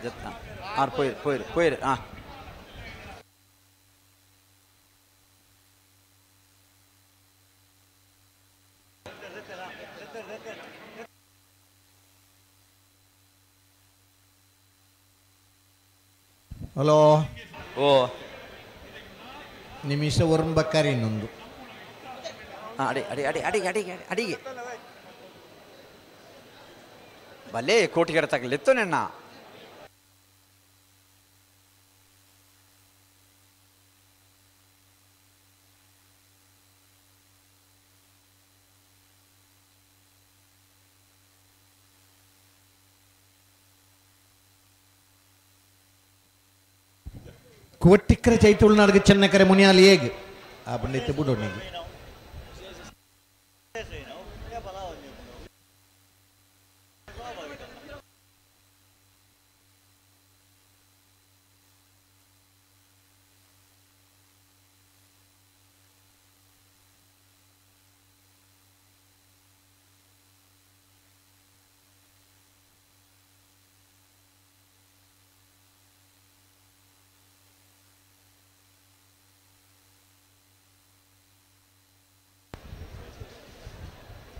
ಜತ್ತ ಆರ್ ಪೋಯಿರು ಪೋಯಿರು ಪೋಯಿರು ಹಾಂ ಹಲೋ ಓ ನಿಮಿಷ ಒರಂಬಕ್ಕಾರಿ ಇನ್ನೊಂದು ಅಡಿ ಅಡಿ ಅಡಿ ಅಡಿಗೆ ಅಡಿಗೆ ಅಡಿಗೆ ಬಲೇ ಕೋಟಿಗಡ ತಗಲಿತ್ತು ನಿನ್ನ ಕೋಟಿಕ್ಕರೆ ಚೈತುಳ್ನಾಡ್ಗೆ ಚೆನ್ನಕರೆ ಮುನಿಯಾಲಿ ಹೇಗೆ ಆ ಬಂಡೈತೆ ಬುಡೋಣಿಗೆ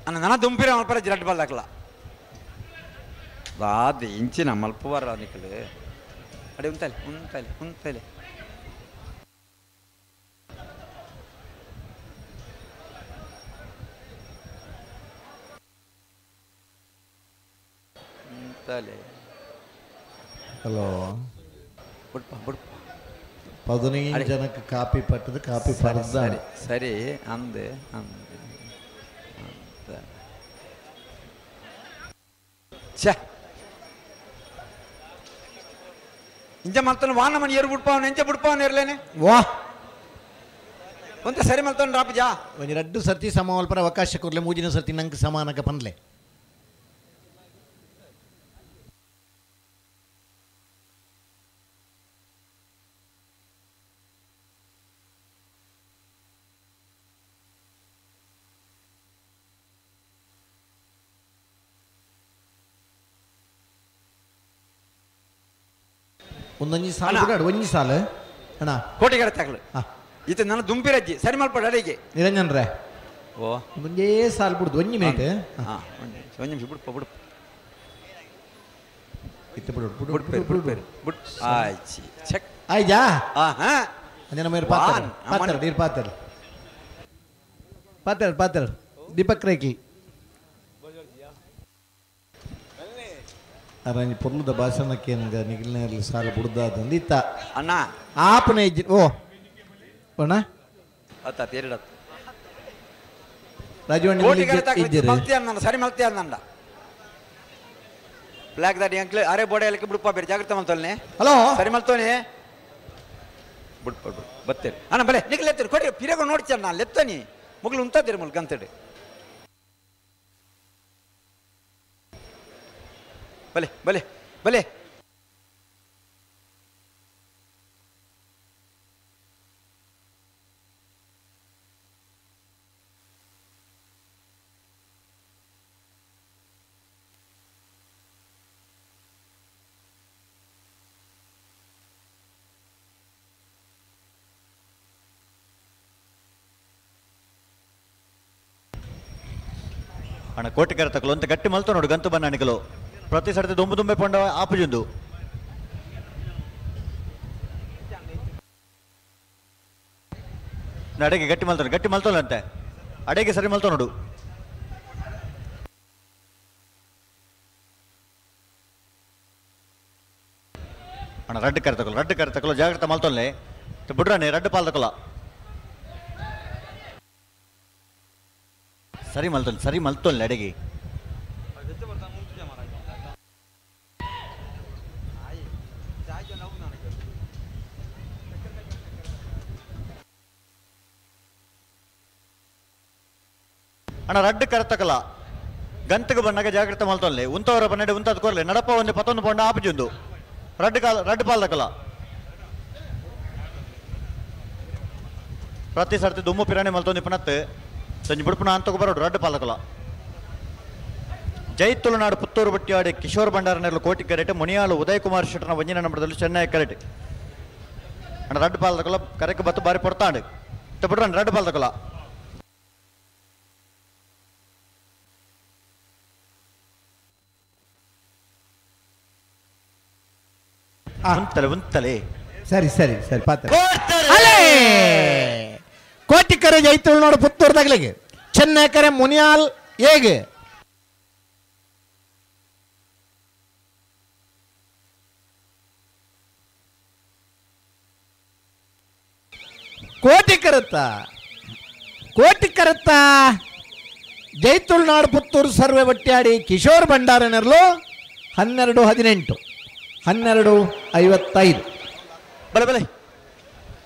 ಅಣ್ಣ ನನ್ನ ದುಂಪಿರ ಮಲ್ಪರ ಜಿರಟ್ ಬಲ್ದಾಕಲ ಬಾದ ಇಂಚಿನ ಮಲ್ಪುವಾರ ನಿಕಲು ಅಡಿ ಉಂತಲೆ ಉಂತಲೆ ಉಂತಲೆ ಉಂತಲೆ ಹಲೋ ಬುಡ್ಪ ಬುಡ್ಪ 15 ಜನಕ್ಕೆ ಕಾಪಿ ಪಟ್ಟದ ಕಾಪಿ ಪರ್ದಾನೆ ಸರಿ ಅಂದೆ ಅಂದೆ ಛೇ ಇಂಚ ಮಲ್ತನ ವಾನ ಮನಿ ಏರು ಬಿಡ್ಪಾವನ ಎಂಚ ಬಿಡ್ಪಾವನ ಇರ್ಲೇನೆ ವಾ ಒಂತ ಸರಿ ಮಲ್ತನ ರಾಪಜಾ ಒಂಜಿ ರಡ್ಡು ಸರ್ತಿ ಸಮವಲ್ಪರ ಅವಕಾಶ ಕೊರ್ಲೆ ಮೂಜಿನ ಸರ್ತಿ ನಂಗೆ ಸಮಾನಕ ಪನ್ಲೆ ಒಂದೊಂಜಿ ಸಾಲು ಬಿಡಾಡು ಒಂಜಿ ಸಾಲು ಅಣ್ಣ ಕೋಟಿಗರ ತಗಲು ಈತ ನನ್ನ ದುಂಪಿರಜ್ಜಿ ಸರಿ ಮಲ್ಪಡ ಅಡಿಗೆ ನಿರಂಜನ್ ರೇ ಓ ಒಂದೊಂದೇ ಸಾಲು ಬಿಡುದು ಒಂಜಿ ಮಿನಿಟ್ ಹಾಂ ಒಂದು ನಿಮಿಷ ಬಿಡ್ಪ ಬಿಡ್ಪ ಇತ್ತು ಬಿಡು ಬಿಡು ಬಿಡ್ಪೇರು ಬಿಡ್ಪೇರು ಬಿಡ್ ಆಯ್ತು ಚೆಕ್ ಆಯ್ಜಾ ಹಾಂ ಹಾಂ ಅಂಜನ ಮೇರು ಪಾತ್ರ ಪಾತ್ರ ನೀರು ಪಾತ್ರ ಪಾತ್ರ ಪಾತ್ರ ದೀಪಕ್ ರೇಖಿ ಅರಂಜಿ ಪೊರ್ಲುದ ಭಾಷಣಕ್ಕೆ ನಿಗಿಲ್ನಲ್ಲಿ ಸಾಲ ಬುಡ್ದಾದಂದು ಇತ್ತ ಅಣ್ಣ ಆಪನ ಇಜ್ಜಿ ಓ ಅಣ್ಣ ಅತ್ತ ತೇರಿಡತ್ತ ರಾಜವಣ್ಣ ಇಜ್ಜಿರಿ ಮಲ್ತಿ ಅಂದ ಸರಿ ಮಲ್ತಿ ಅಂದ ಬ್ಲ್ಯಾಕ್ ದಾಡಿ ಅಂಕ್ಲೆ ಅರೆ ಬೋಡೆ ಎಲಕ್ಕೆ ಬಿಡ್ಪ ಬೇರೆ ಜಾಗ್ರತೆ ಮಲ್ತೋಲ್ನೆ ಹಲೋ ಸರಿ ಮಲ್ತೋನೆ ಬಿಡ್ಪ ಬಿಡು ಬತ್ತೇರಿ ಅಣ್ಣ ಬಲೆ ನಿಗ್ಲು ಎತ್ತಿರಿ ಕೊಡ್ರಿ ಪಿರಗು ನೋಡ್ಚ ಅಣ್ಣ ಲೆತ್ತನಿ ಮುಗ್ಲು ಉಂತಾದಿರಿ ಮುಲ್ಕ ಅಂತೇಳಿ ಬಲೆ ಬಲೆ ಬಲೆ ಅಣ್ಣ ಕೋಟಿಕರ ತಕಲು ಅಂತ ಗಟ್ಟಿ ಮಲ್ತ ನೋಡು ಗಂತು ಬನ್ನ ಪ್ರತಿ ಸರ್ತಿ ದುಂಬು ದುಂಬೆ ಪೊಂಡ ಆಪುಜುಂದು ಅಡೆಗೆ ಗಟ್ಟಿ ಮಲ್ತಾನೆ ಗಟ್ಟಿ ಮಲ್ತೋಲ್ಲಂತೆ ಅಡೆಗೆ ಸರಿ ಮಲ್ತ ನೋಡು ಅಣ್ಣ ರಡ್ಡು ಕರೆ ತಗೊಳ್ಳು ರಡ್ಡು ಕರೆ ತಗೊಳ್ಳೋ ಜಾಗ್ರತೆ ಮಲ್ತೊಲ್ಲೆ ಬುಡ್ರಾಣಿ ರಡ್ಡು ಪಾಲ್ ತಗೊಳ್ಳ ಸರಿ ಮಲ್ತೊಲ್ಲೆ ಸರಿ ಮಲ್ತೊಲ್ಲೆ ಅಡಿಗೆ ಅಣ್ಣ ರಡ್ಡು ಕರೆ ತಕಲ ಗಂತಗೆ ಬನ್ನಾಗ ಜಾಗ್ರತೆ ಮಲ್ತೊಲ್ಲೆ ಉಂತವರ ಬನ್ನಡೆ ಉಂತದ್ ಕೊರ್ಲೆ ನಡಪ ಒಂದು ಪತ್ತೊಂದು ಪೊಂಡ ಆಪುಜುಂದು ರಡ್ಡು ಕಾಲ ರಡ್ಡು ಪಾಲ್ ತಕಲ ಪ್ರತಿ ಸರ್ತಿ ದುಮ್ಮು ಪಿರಾಣಿ ಮಲ್ತೊಂದು ಪನತ್ತು ಸಂಜೆ ಬುಡ್ಪುನ ಅಂತకు ಬರೋಡು ರಡ್ಡು ಪಾಲಕಲ ಜೈ ತುಳುನಾಡು ಪುತ್ತೂರು ಬಟ್ಟಿಯಾಡಿ ಕಿಶೋರ್ ಭಂಡಾರನೆಲ್ಲ ಕೋಟಿ ಕರೆಟ್ ಮುನಿಯಾಳು ಉದಯ್ ಕುಮಾರ್ ಶೆಟ್ಟನ ವಂಜಿನ ನಂಬರದಲ್ಲಿ ಚೆನ್ನೈ ಕರೆಟ್ ಅಣ್ಣ ರಡ್ಡು ಪಾಲಕಲ ಕರೆಕ್ ಬತ್ತು ಬಾರಿ ಪೊಡ್ತಾಂಡು ಬಿಡ್ರಣ್ಣ ರಡ್ಡು ಪಾಲಕಲ ಉಂತಲೆ ಉಂತಲೆ ಸರಿ ಸರಿ ಸರಿ ಪಾತ್ರ ಕೋಟಿಕರೆ ಜೈ ತುಳುನಾಡು ಪುತ್ತೂರು ತಗಲಿಗೆ ಚೆನ್ನೈಕರೆ ಮುನಿಯಾಲ್ ಹೇಗೆ ಕೋಟಿಕರತ್ತ ಕೋಟಿಕರತ್ತ ಜೈ ತುಳುನಾಡು ಪುತ್ತೂರು ಸರ್ವೆ ಬಟ್ಟಿಯಾಡಿ ಕಿಶೋರ್ ಭಂಡಾರನೆರ್ಲು 12:18 12:55 ಬಲೆ ಬಲೆ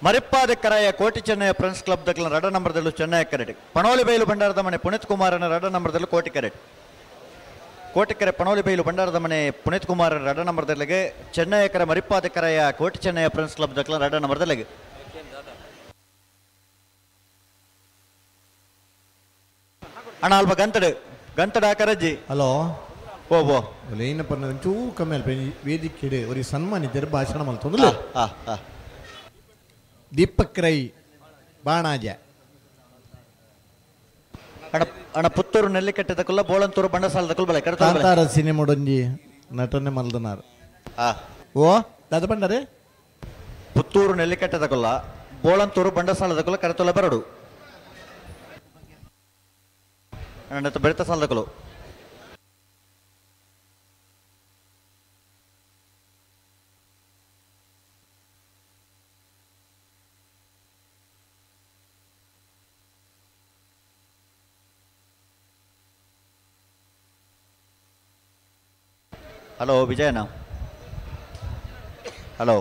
ಮರಿಪ್ಪಾದ ಕರಾಯ ಕೋಟಿ ಚೆನ್ನಯ ಫ್ರೆಂಡ್ಸ್ ಕ್ಲಬ್ ದಕ್ಲ ರಡ ನಂಬರ್ದಲ್ಲೂ ಚೆನ್ನೈ ಕರೆಟ್ ಪಣೋಲಿ ಬೈಲು ಭಂಡಾರದ ಮನೆ ಪುನೀತ್ ಕುಮಾರನ ರಡ ನಂಬರ್ದಲ್ಲೂ ಕೋಟಿ ಕರೆಟ್ ಕೋಟಿಕೆರೆ ಪಣೋಲಿ ಬೈಲು ಭಂಡಾರದ ಮನೆ ಪುನೀತ್ ಕುಮಾರನ ರಡ ನಂಬರ್ದಲ್ಲಿಗೆ ಚೆನ್ನೈ ಕರೆ ಮರಿಪ್ಪಾದ ಕರಾಯ ಕೋಟಿ ಚೆನ್ನಯ ಫ್ರೆಂಡ್ಸ್ ಕ್ಲಬ್ ದಕ್ಲ ರಡ ನಂಬರ್ದಲ್ಲಿಗೆ ಅಣ್ಣ ಅಲ್ಪ ಗಂತಡು ಗಂತಡು ಹಾಕರಜ್ಜಿ ಹಲೋ ಓ ಓ ಏನಪ್ಪ ಒಂಚೂರು ಕಮ್ಮಿ ಅಲ್ಪ ವೇದಿಕೆ ಅವ್ರಿಗೆ ಸನ್ಮಾನಿತರು ಭಾಷಣ ಮಲ್ತೊಂದು ದೀಪಕ್ ರೈ ಬಾಣಾಜ ಅಣ್ಣ ಅಣ್ಣ ಪುತ್ತೂರು ನೆಲ್ಲಿಕಟ್ಟೆದಕ್ಕಲ್ಲ ಬೋಳಂತೂರು ಬಂಡಸಾಲದಕ್ಕಲ್ಲ ಬಲೆ ಕರೆತ ಕಾಂತಾರ ಸಿನಿಮೊಡೊಂಜಿ ನಟನೆ ಮಲ್ದನಾರ್ ಓ ದಾದ ಬಂಡರೆ ಪುತ್ತೂರು ನೆಲ್ಲಿಕಟ್ಟೆದಕ್ಕಲ್ಲ ಬೋಳಂತೂರು ಬಂಡಸಾಲದಕ್ಕಲ್ಲ ಕರೆತೊಲ್ಲ ಬರಡು ಅಣ್ಣ ಬೆಳೆತ ಸಾಲದಕ್ಕಲು ಹಲೋ ವಿಜಯಣ್ಣ ಹಲೋ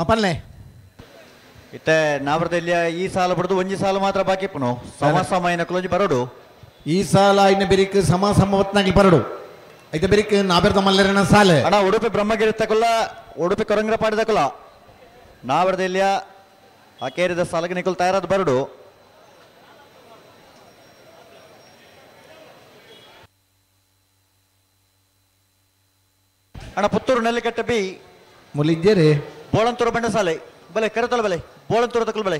ಪಲ್ಲೆ ಇತ್ತೆ ನಾವರದಲ್ಲಿ ಈ ಸಾಲ ಬಿಡುದು ಒಂಜಿ ಸಾಲ ಮಾತ್ರ ಬಾಕಿ ಪುನು ಸಮ ಸಮಯನ ಕ್ಲೋಜ್ ಬರೋಡು ಈ ಸಾಲ ಇನ್ನ ಬೆರಿಕ್ ಸಮ ಸಮವತ್ನಾಗಿ ಬರಡು ಐತೆ ಬೆರಿಕ್ ನಾಬೆರ್ದ ಮಲ್ಲರನ ಸಾಲ ಅಣ್ಣ ಉಡುಪಿ ಬ್ರಹ್ಮಗಿರಿ ತಕೊಲ್ಲ ಉಡುಪಿ ಕೊರಂಗ್ರ ಪಾಡಿದಕೊಲ್ಲ ನಾವರದಲ್ಲಿ ಅಕೇರಿದ ಸಾಲಗೆ ನಿಕುಲ್ ತಯಾರಾದ ಬರಡು ಅಣ್ಣ ಪುತ್ತೂರು ನೆಲ್ಲಿಕಟ್ಟೆ ಬಿ ಮುಲಿದ್ದೇರಿ ಬೋಳಂತೂರು ಬಂಡಸಾಲೆ ಬಲೆ ಕರೆತೊಲ ಬಲೆ ಬೋಳಂತೂರು ತಕಲ್ ಬಲೆ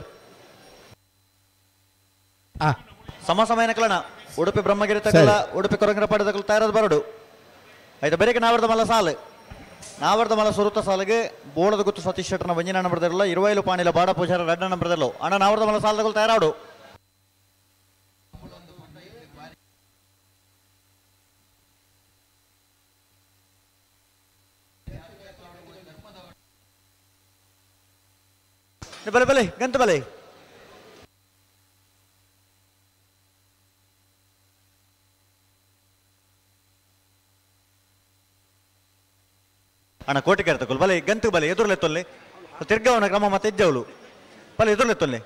ಸಮ ಸಮಯನ ಕಲಣ ಉಡುಪಿ ಬ್ರಹ್ಮಗಿರಿ ತಕಲ ಉಡುಪಿ ಕೊರಂಗ್ರ ಪಾಡಿದಕಲ್ ತಯಾರಾದ ಬರಡು ಆಯ್ತು ಬೇರೆ ನಾವರ್ದ ಮಲ್ಲ ಸಾಲು ನಾವರ್ದ ಮಲ್ಲ ಸುರುತ ಸಾಲಿಗೆ ಬೋಳದ ಗುತ್ತು ಸತೀಶ್ ಶೆಟ್ಟರ್ನ ವಂಜನ ನಂಬರ್ದಿರಲ್ಲ ಇರುವೈಲು ಪಾಣಿಲ ಬಾಡ ಪೂಜಾರ ರಡ್ಡ ನಂಬರ್ದಿರಲ್ಲ ಅಣ್ಣ ನಾವರ್ದ ಮಲ್ಲ ಸಾಲದಗಳು ತಯಾರಾಡು ಬಲೆ ಬಲೆ ಗಂತ ಬಲೆ ಅಣ್ಣ ಕೋಟಿಕೆರೆ ತಗೊಳ್ಳು ಬಲೆ ಗಂತು ಬಲೆ ಎದುರುಲೆ ತೊಲ್ಲೆ ತಿರ್ಗವನ ಕ್ರಮ ಮತ್ತೆ ಹೆಜ್ಜವಳು ಬಲೆ ಎದುರುಲೆ ತೊಲ್ಲೆ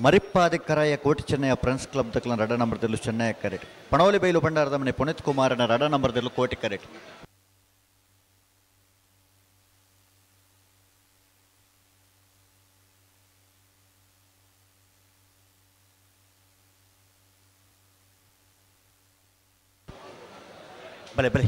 ಮರಿಪ್ಪಾದಿಕ್ಕರಾಯ ಕೋಟಿ ಚೆನ್ನಯ ಫ್ರೆಂಡ್ಸ್ ಕ್ಲಬ್ ದಕ್ಕಲ ರಡ ನಂಬರ್ದಲ್ಲೂ ಚೆನ್ನೈ ಕರೆಟ್ ಪಣೋಲಿ ಬೈಲು ಭಂಡಾರದ ಮನೆ ಪುನೀತ್ ಕುಮಾರನ ರಡ ನಂಬರ್ದಲ್ಲೂ ಕೋಟಿ ಕರೆಟ್ ಬಲೆ ಬಲೆ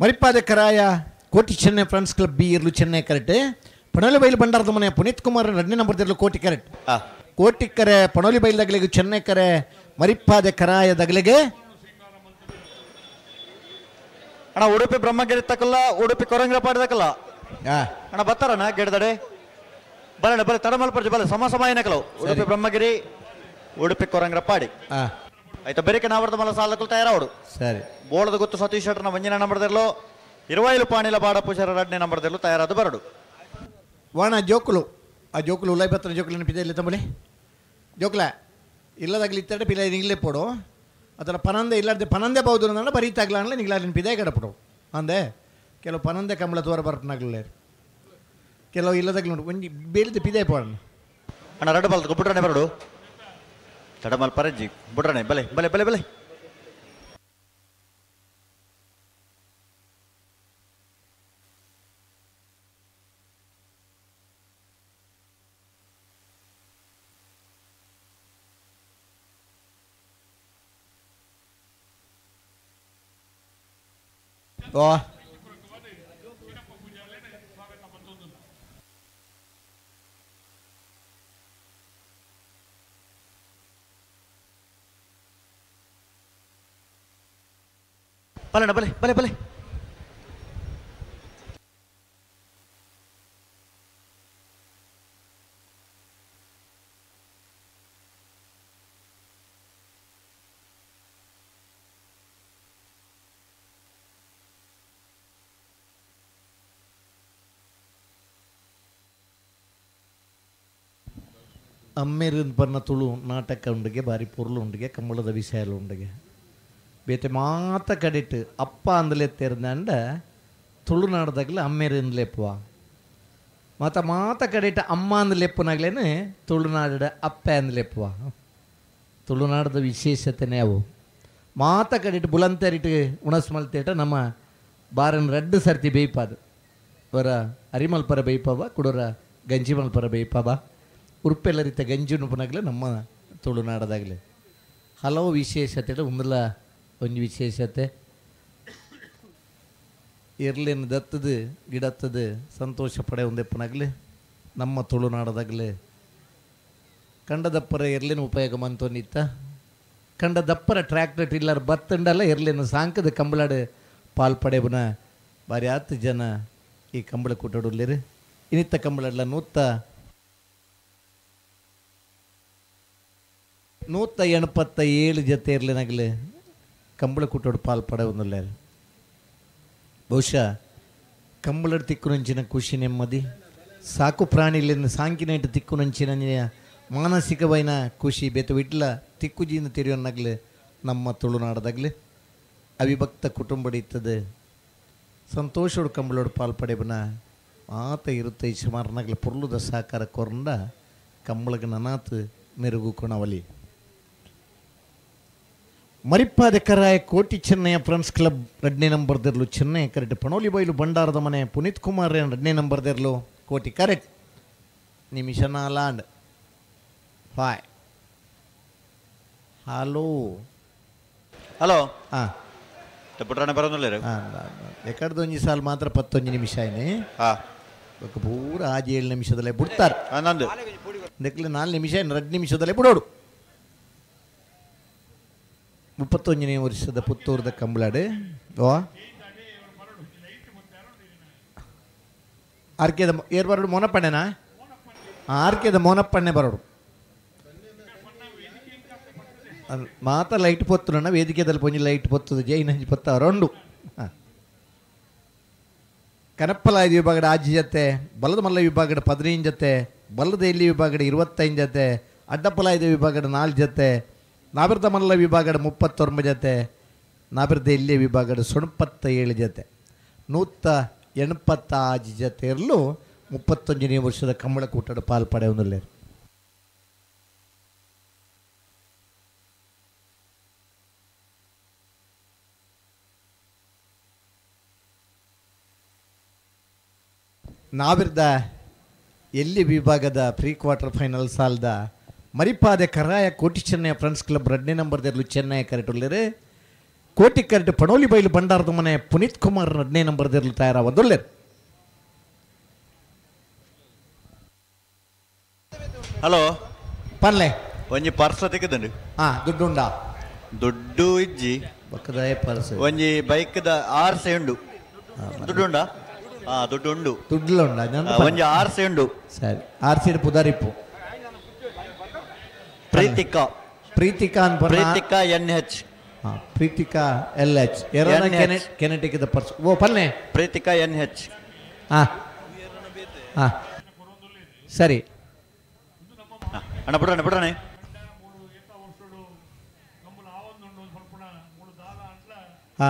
ಮರಿಪಾದ Karaya Koti Chennai friends club B ಇರಲು ಚೆನ್ನೈ ಕರೆಕ್ಟ್ ಪಣೋಲಿ ಬೈಲು ಭಂಡಾರದ ಮನೆ ಪುನೀತ್ ಕುಮಾರ್ ಎರಡನೇ ನಂಬರ್ ಇರಲು ಕೋಟಿ ಕರೆಕ್ಟ್ ಕೋಟಿ ಕರೆ ಪಣೋಲಿ ಬೈಲು ದಗಲಿಗೆ ಚೆನ್ನೈ ಕರೆ ಮರಿಪಾದ ಕರಾಯ ದಗಲಿಗೆ ಅಣ್ಣ ಉಡುಪಿ ಬ್ರಹ್ಮಗಿರಿ ತಕಲ್ಲ ಉಡುಪಿ ಕೊರಂಗ್ರ ಪಾಡ್ದಕಲ್ಲ ಅಣ್ಣ ಬರ್ತಾರಣ್ಣ ಗಿಡದಡೆ ಬರಣ್ಣ ಬಲೆ ತಡಮಲ್ಪರ್ಜಿ ಬಲೆ ಸಮ ಸಮ ಏನಕಲವು ಉಡುಪಿ ಬ್ರಹ್ಮಗಿರಿ ಉಡುಪಿ ಕೊರಂಗ್ರ ಪಾಡಿ ಆಯ್ತಾ ಬೆರಿಕೆ ನಾವರ್ದ ಮಲ ಸಾಲಕ್ಕಲು ತಯಾರಾವಡು ಸರಿ ಬೋಳದ ಗೊತ್ತು ಸತೀಶ್ ಶೆಟ್ಟರ್ನ ಒಂಜಿನ ನಂಬರ್ದಿರಲು ಇರುವೈಲು ಪಾಣಿಲ ಬಾಡ ಪೂಜಾರ ಎರಡನೇ ನಂಬರ್ದಿರಲು ತಯಾರಾದ ಬರಡು ವಾಣ ಜೋಕುಲು ಆ ಜೋಕುಲು ಉಲೈ ಬತ್ತನ ಜೋಕುಲು ನೆನಪಿದೆ ಇಲ್ಲ ತಂಬಳಿ ಜೋಕುಲ ಇಲ್ಲದಾಗಲಿ ಇತ್ತಡೆ ಪಿಲ ನಿಗ್ಲೇ ಪೋಡು ಅದರ ಪನಂದೆ ಇಲ್ಲಾರ್ದೆ ಪನಂದೆ ಬೌದು ಅಂದ್ರೆ ಬರೀತಾಗ್ಲ ಅನ್ಲೆ ನಿಗ್ಲಾರ್ ನೆನಪಿದೆ ಗಡಪಡು ಅಂದೆ ಕೆಲವು ಪನಂದೆ ಕಮಲ ತೋರ ಬರ್ಪನಾಗ್ಲೇ ಕೆಲವು ಇಲ್ಲದಾಗ್ಲಿ ಉಂಟು ಒಂಜಿ ಬೇಲ್ದು ಪಿದೆ ಪೋಡಣ ಅಣ್ಣ ರಡ್ಡು ಬಲ್ದು ಬುಡ್ರನೆ ಬರಡು ತಡಮಲ್ ಪರಜ್ಜಿ ಬುಡ್ರನೆ ಬಲೆ ಬಲೆ ಬಲೆ ಬಲೆ ಓ ಬಲೆಣ್ಣ ಬಲೆ ಬಲೆ ಬಲೆ ಅಮ್ಮೇರಿನ ಪನ್ನ ತುಳು ನಾಟಕ ಉಂಡಿಗೆ ಬಾರಿ ಪೊರ್ಲು ಉಂಡಿಗೆ ಕಂಬಳದ ವಿಷಯ ಉಂಡಿಗೆ ಬೇತೆ ಮಾತ ಕಡಿಟ್ಟು ಅಪ್ಪ ಅಂದಲೇ ತೆರೆದಂಡ ತುಳುನಾಡ್ದಾಗಲೇ ಅಮ್ಮೇರಿಂದಲೇಪುವ ಮಾತ ಮಾತ ಕಡಿಟ್ಟು ಅಮ್ಮ ಅಂದಲೆಪ್ಪನಾಗ್ಲೇನೆ ತುಳುನಾಡ ಅಪ್ಪ ಅಂದಲೆಪ್ಪುವ ತುಳುನಾಡದ ವಿಶೇಷತೆನೇ ಅವು ಮಾತ ಕಡಿಟ್ಟು ಬುಲಂತರಿಟ್ಟು ಉಣಸ್ ಮಲ್ತೇಟ ನಮ್ಮ ಬಾರನ್ ರಡ್ಡು ಸರ್ತಿ ಬೇಯ್ಪಾದು ವರ ಅರಿಮಲ್ಪರ ಬೇಯ್ಪವ ಕುಡೋರ ಗಂಜಿ ಮಲ್ಪರ ಬೇಯ್ಪವ ಉರುಪೆಲ್ಲ ರೀತಿಯ ಗಂಜಿ ಉಣಪನಾಗಲೇ ನಮ್ಮ ತುಳುನಾಡದಾಗಲೇ ಹಲವು ವಿಶೇಷತೆ ಒಂದಲ್ಲ ಒಂದು ವಿಶೇಷತೆ ಎರ್ಲೇನು ದತ್ತದು ಗಿಡತ್ತದು ಸಂತೋಷ ಪಡೆ ಒಂದೆಪ್ಪನಾಗಲಿ ನಮ್ಮ ತುಳುನಾಡದಾಗಲಿ ಕಂಡದಪ್ಪರ ಎರ್ಲೇನು ಉಪಯೋಗ ಮಂತೊಂದಿತ್ತ ಕಂಡದಪ್ಪರ ಟ್ರ್ಯಾಕ್ಟರ್ ಟಿಲ್ಲರ್ ಬತ್ತಂಡಲ್ಲ ಎರ್ಲೇನು ಸಾಂಕದ ಕಂಬಳಾಡು ಪಾಲ್ ಪಡೆಬನ ಬಾರಿ ಆತು ಜನ ಈ ಕಂಬಳ ಕೂಟಡುಲ್ಲೇರು ಇನ್ನಿತ್ತ ಕಂಬಳಡ್ಲ 187 ಜೊತೆ ಇರಲಿನಾಗಲಿ ಕಂಬಳ ಕೂಟೋಡು ಪಾಲ್ ಪಡೆಯೊಂದಿಲ್ಲ. ಬಹುಶಃ ಕಂಬಳಡ್ ತಿಕ್ಕುನಂಚಿನ ಖುಷಿ ನೆಮ್ಮದಿ ಸಾಕು ಪ್ರಾಣಿಲಿಂದ ಸಾಂಕಿನ ತಿಕ್ಕುನಂಚಿನ ಮಾನಸಿಕವೈನ ಖುಷಿ ಬೇತ ವಿಟ್ಲ ತಿಕ್ಕುಜಿಯಿಂದ ತೆರೆಯೋನಾಗಲಿ ನಮ್ಮ ತುಳುನಾಡದಾಗಲಿ ಅವಿಭಕ್ತ ಕುಟುಂಬಡಿತ್ತದೆ ಸಂತೋಷೋಡು ಕಂಬಳೋಡು ಪಾಲ್ ಪಡೆಬನ ಆತ ಇರುತ್ತೆ ಸುಮಾರನಾಗಲಿ ಪೊರ್ಲುದ ಸಹಕಾರ ಕೊರಂಡ ಕಂಬಳಗ ನನಾತ್ ಮೆರುಗು ಕೊಣವಲಿ. ಮರಿಪ್ಪಾದ ಕರಾಯ ಕೋಟಿ ಚೆನ್ನಯ್ಯ ಫ್ರೆಂಡ್ಸ್ ಕ್ಲಬ್ ಎರಡನೇ ನಂಬರ್ದಿರಲು ಚೆನ್ನೈ ಕರೆಕ್ಟ್. ಪಣೋಲಿ ಬೈಲು ಭಂಡಾರದ ಮನೆ ಪುನೀತ್ ಕುಮಾರ್ ಎರಡನೇ ನಂಬರ್ದಿರಲು ಕೋಟಿ ಕರೆಕ್ಟ್. ನಿಮಿಷ ನಾಲಾಂಡ್ ಫಾಯ್ ಹಲೋ ಹಲೋ ಹಾಂ ಪುಟ್ರಾಣೆ ಬರೋದಿಲ್ಲ ಹಾಂ ಎಕಡ್ದೊಂಜಿ ಸಾಲು ಮಾತ್ರ 11 ನಿಮಿಷ ಆಯ್ನೆ ಹಾಂ ఒక ಪೂರ ಆಜಿ 7 ನಿಮಿಷದಲ್ಲೇ ಬಿಡ್ತಾರೆ. ನಂದು ನೆಕ್ಲೆ 4 ನಿಮಿಷ 2 ನಿಮಿಷದಲ್ಲೇ ಬಿಡೋಡು. 31ನೇ ವರ್ಷದ ಪುತ್ತೂರದ ಕಂಬಳಾಡು ಓ ಆರ್ಕೆದ ಏರ್ ಬರೋಡು ಮೋನಪ್ಪಣ್ಣನಾ? ಆರ್ಕೆದ ಮೋನಪ್ಪಣ್ಣೆ ಬರೋಡು. ಮಾತ ಲೈಟ್ ಪೊತ್ತುನ ವೇದಿಕೆದಲ್ಲಿ ಪೊಂಜಿ ಲೈಟ್ ಪೊತ್ತದು ಜೈನ ಪೊತ್ತ ರೊಂಡು. ಹಾಂ ಕನಪ್ಪಲಾಯ್ದ ವಿಭಾಗದ ಆಜಿ ಜೊತೆ, ಬಲದ ಮಲ್ಲ ವಿಭಾಗದ 15 ಜೊತೆ, ಬಲದ ಎಲ್ಲಿ ವಿಭಾಗದ 25 ಜೊತೆ, ಅಡ್ಡಪ್ಪಲಾಯ್ದ ವಿಭಾಗದ 4 ಜತೆ, ನಾಬಿರ್ದ ಮಲ್ಲ ವಿಭಾಗದ 39 ಜತೆ, ನಾಬಿರ್ದ ಎಲ್ಲಿಯ ವಿಭಾಗದ 97 ಜತೆ, 186 ಜತೆ ಇರಲು 31ನೇ ವರ್ಷದ ಕಂಬಳಕೂಟದ ಪಾಲ್ ಪಡೆಯುವುದಿಲ್ಲ. ನಾವಿರ್ದ ಎಲ್ಲಿ ವಿಭಾಗದ ಪ್ರೀ ಕ್ವಾರ್ಟರ್ ಫೈನಲ್ ಸಾಲದ ಮರಿಪಾದೆ ಕರಾಯ ಕೋಟಿ ಚೆನ್ನೈ ಫ್ರೆಂಡ್ಸ್ ಕ್ಲಬ್ 2ನೇ ನಂಬರ್ದಲ್ಲಿ ಚೆನ್ನೈ ಕರೆಟುಳ್ಳೇರು. ಕೋಟಿ ಕರೆಟು ಪಣೋಲಿ ಬೈಲು ಭಂಡಾರದ ಮನೆ ಪುನೀತ್ ಕುಮಾರ್ 2ನೇ ನಂಬರ್ದಲ್ಲಿ ತಯಾರಾವದೊಳ್ಳೆರು. ಹಲೋ ಪನ್ಲೆ ಒಂಜಿ ಪರ್ಸ ತೆಗೆದುಂಡು. ಹಾ ದುಡ್ಡುಂಡಾ? ದುಡ್ಡು ಇಜ್ಜಿ ಬಕ್ಕದಾಯ ಪರ್ಸ್. ಒಂಜಿ ಬೈಕ್ದ ಆರ್ಸೆ ಉಂಡು. ದುಡ್ಡುಂಡಾ? ದುಡ್ಡು ಉಂಡು. ದುಡ್ಡುಲ ಉಂಡ? ಒಂಜಿ ಆರ್ಸೆ ಉಂಡು. ಸರಿ, ಆರ್ಸಿ ಪುದಾರಿಪ್ಪು. Preethika. Preethika Preethika N H. Preethika L H. Kinetic the purse. ಓ ಪಲ್ಲೆ ಪ್ರೀತಿಕಾ ಎನ್ ಎಚ್. ಹಾ ಹಾ ಸರಿ ಅಣ್ಣ, ಬಿಡೋಣ ಬಿಡೋಣ. ಹಾ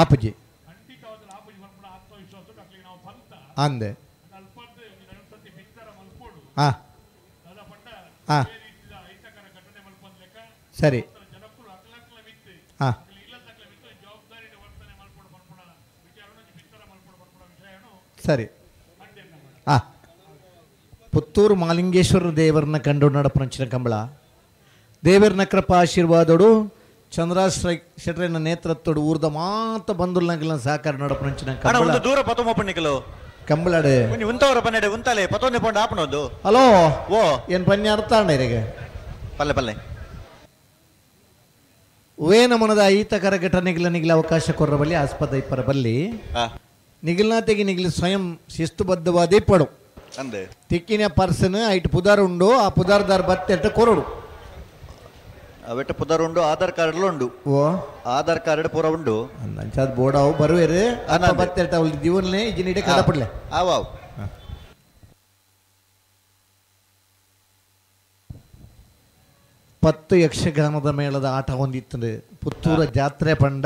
ಆಪುಜಿ ಅಂದೆ. ಹಾ ಹಾ ಸರಿ. ಹಾ ಸರಿ. ಹಾ ಪುತ್ತೂರು ಮಾಲಿಂಗೇಶ್ವರ ದೇವರನ್ನ ಕಂಡು ನಡಪನಂಚಿನ ಕಂಬಳ ದೇವರನ ಕೃಪಾ ಆಶೀರ್ವಾದೋಡು ಚಂದ್ರಾಶ್ರಯ ಶೆಟ್ರನ ನೇತೃತ್ವಡು ಊರ್ದ ಮಾತ ಬಂಧುಲನಗಲ ಸಹಕಾರ ನಡಪನಂಚಿನ ಕಂಬಳ. ದೂರ ಪತೊಂಬ ಕಂಬಳಡೆ ಉಂತವರ ಪನ್ನೆಡೆ ಉಂತಲೆ ಪತೊಂದೆ ಪೊಂಡು ಆಪಣೋದು. ಹಲೋ ಓ ಏನು ಪನ್ನೆ ಅರ್ಥ ಇರಿಗೆ ಪಲ್ಲೆ ಪಲ್ಲೆ ವೇ ನಮನದ ಈತಕರ ಘಟನೆಗಳ ನಿಗಲ ಅವಕಾಶ ಕೊರ್ರ ಬಲ್ಲಿ ಆಸ್ಪದ ಇಪ್ಪರ ಬಲ್ಲಿ ನಿಗಲ್ನಾತೆಗೆ ನಿಗಲು ಸ್ವಯಂ ಶಿಸ್ತುಬದ್ಧವಾದೇ ಪಡು ಅಂದೆ ತಿಕ್ಕಿನ ಪರ್ಸನ್ ಐಟ್ ಪುದಾರ್ ಉಂಡು ಆ ಪುದಾರ್ದಾರ್ ಬತ್ತೆಟ್ಟ ಕೊರಡು ಅವೆಟ್ಟ ಪುದಾರ್ ಉಂಡು ಆಧಾರ್ ಕಾರ್ಡ್ ಉಂಡು ಓ ಆಧಾರ್ ಕಾರ್ಡ್ ಪೂರ ಉಂಡು ಅಂಚಾದ ಬೋರ್ಡ್ ಅವು ಬರುವೇರು ಅನ್ನ ಬತ್ತೆಟ್ಟ ಅವಳು ದಿವನ್ನೇ ಇಜಿನಿಡೆ ಕದಪಡ್ಲೆ ಆವಾವ್ 10 ಯಕ್ಷಗಾನದ ಮೇಳದ ಆಟ ಹೊಂದಿತ್ತು ಪುತ್ತೂರ ಜಾತ್ರೆ ಪಂಡ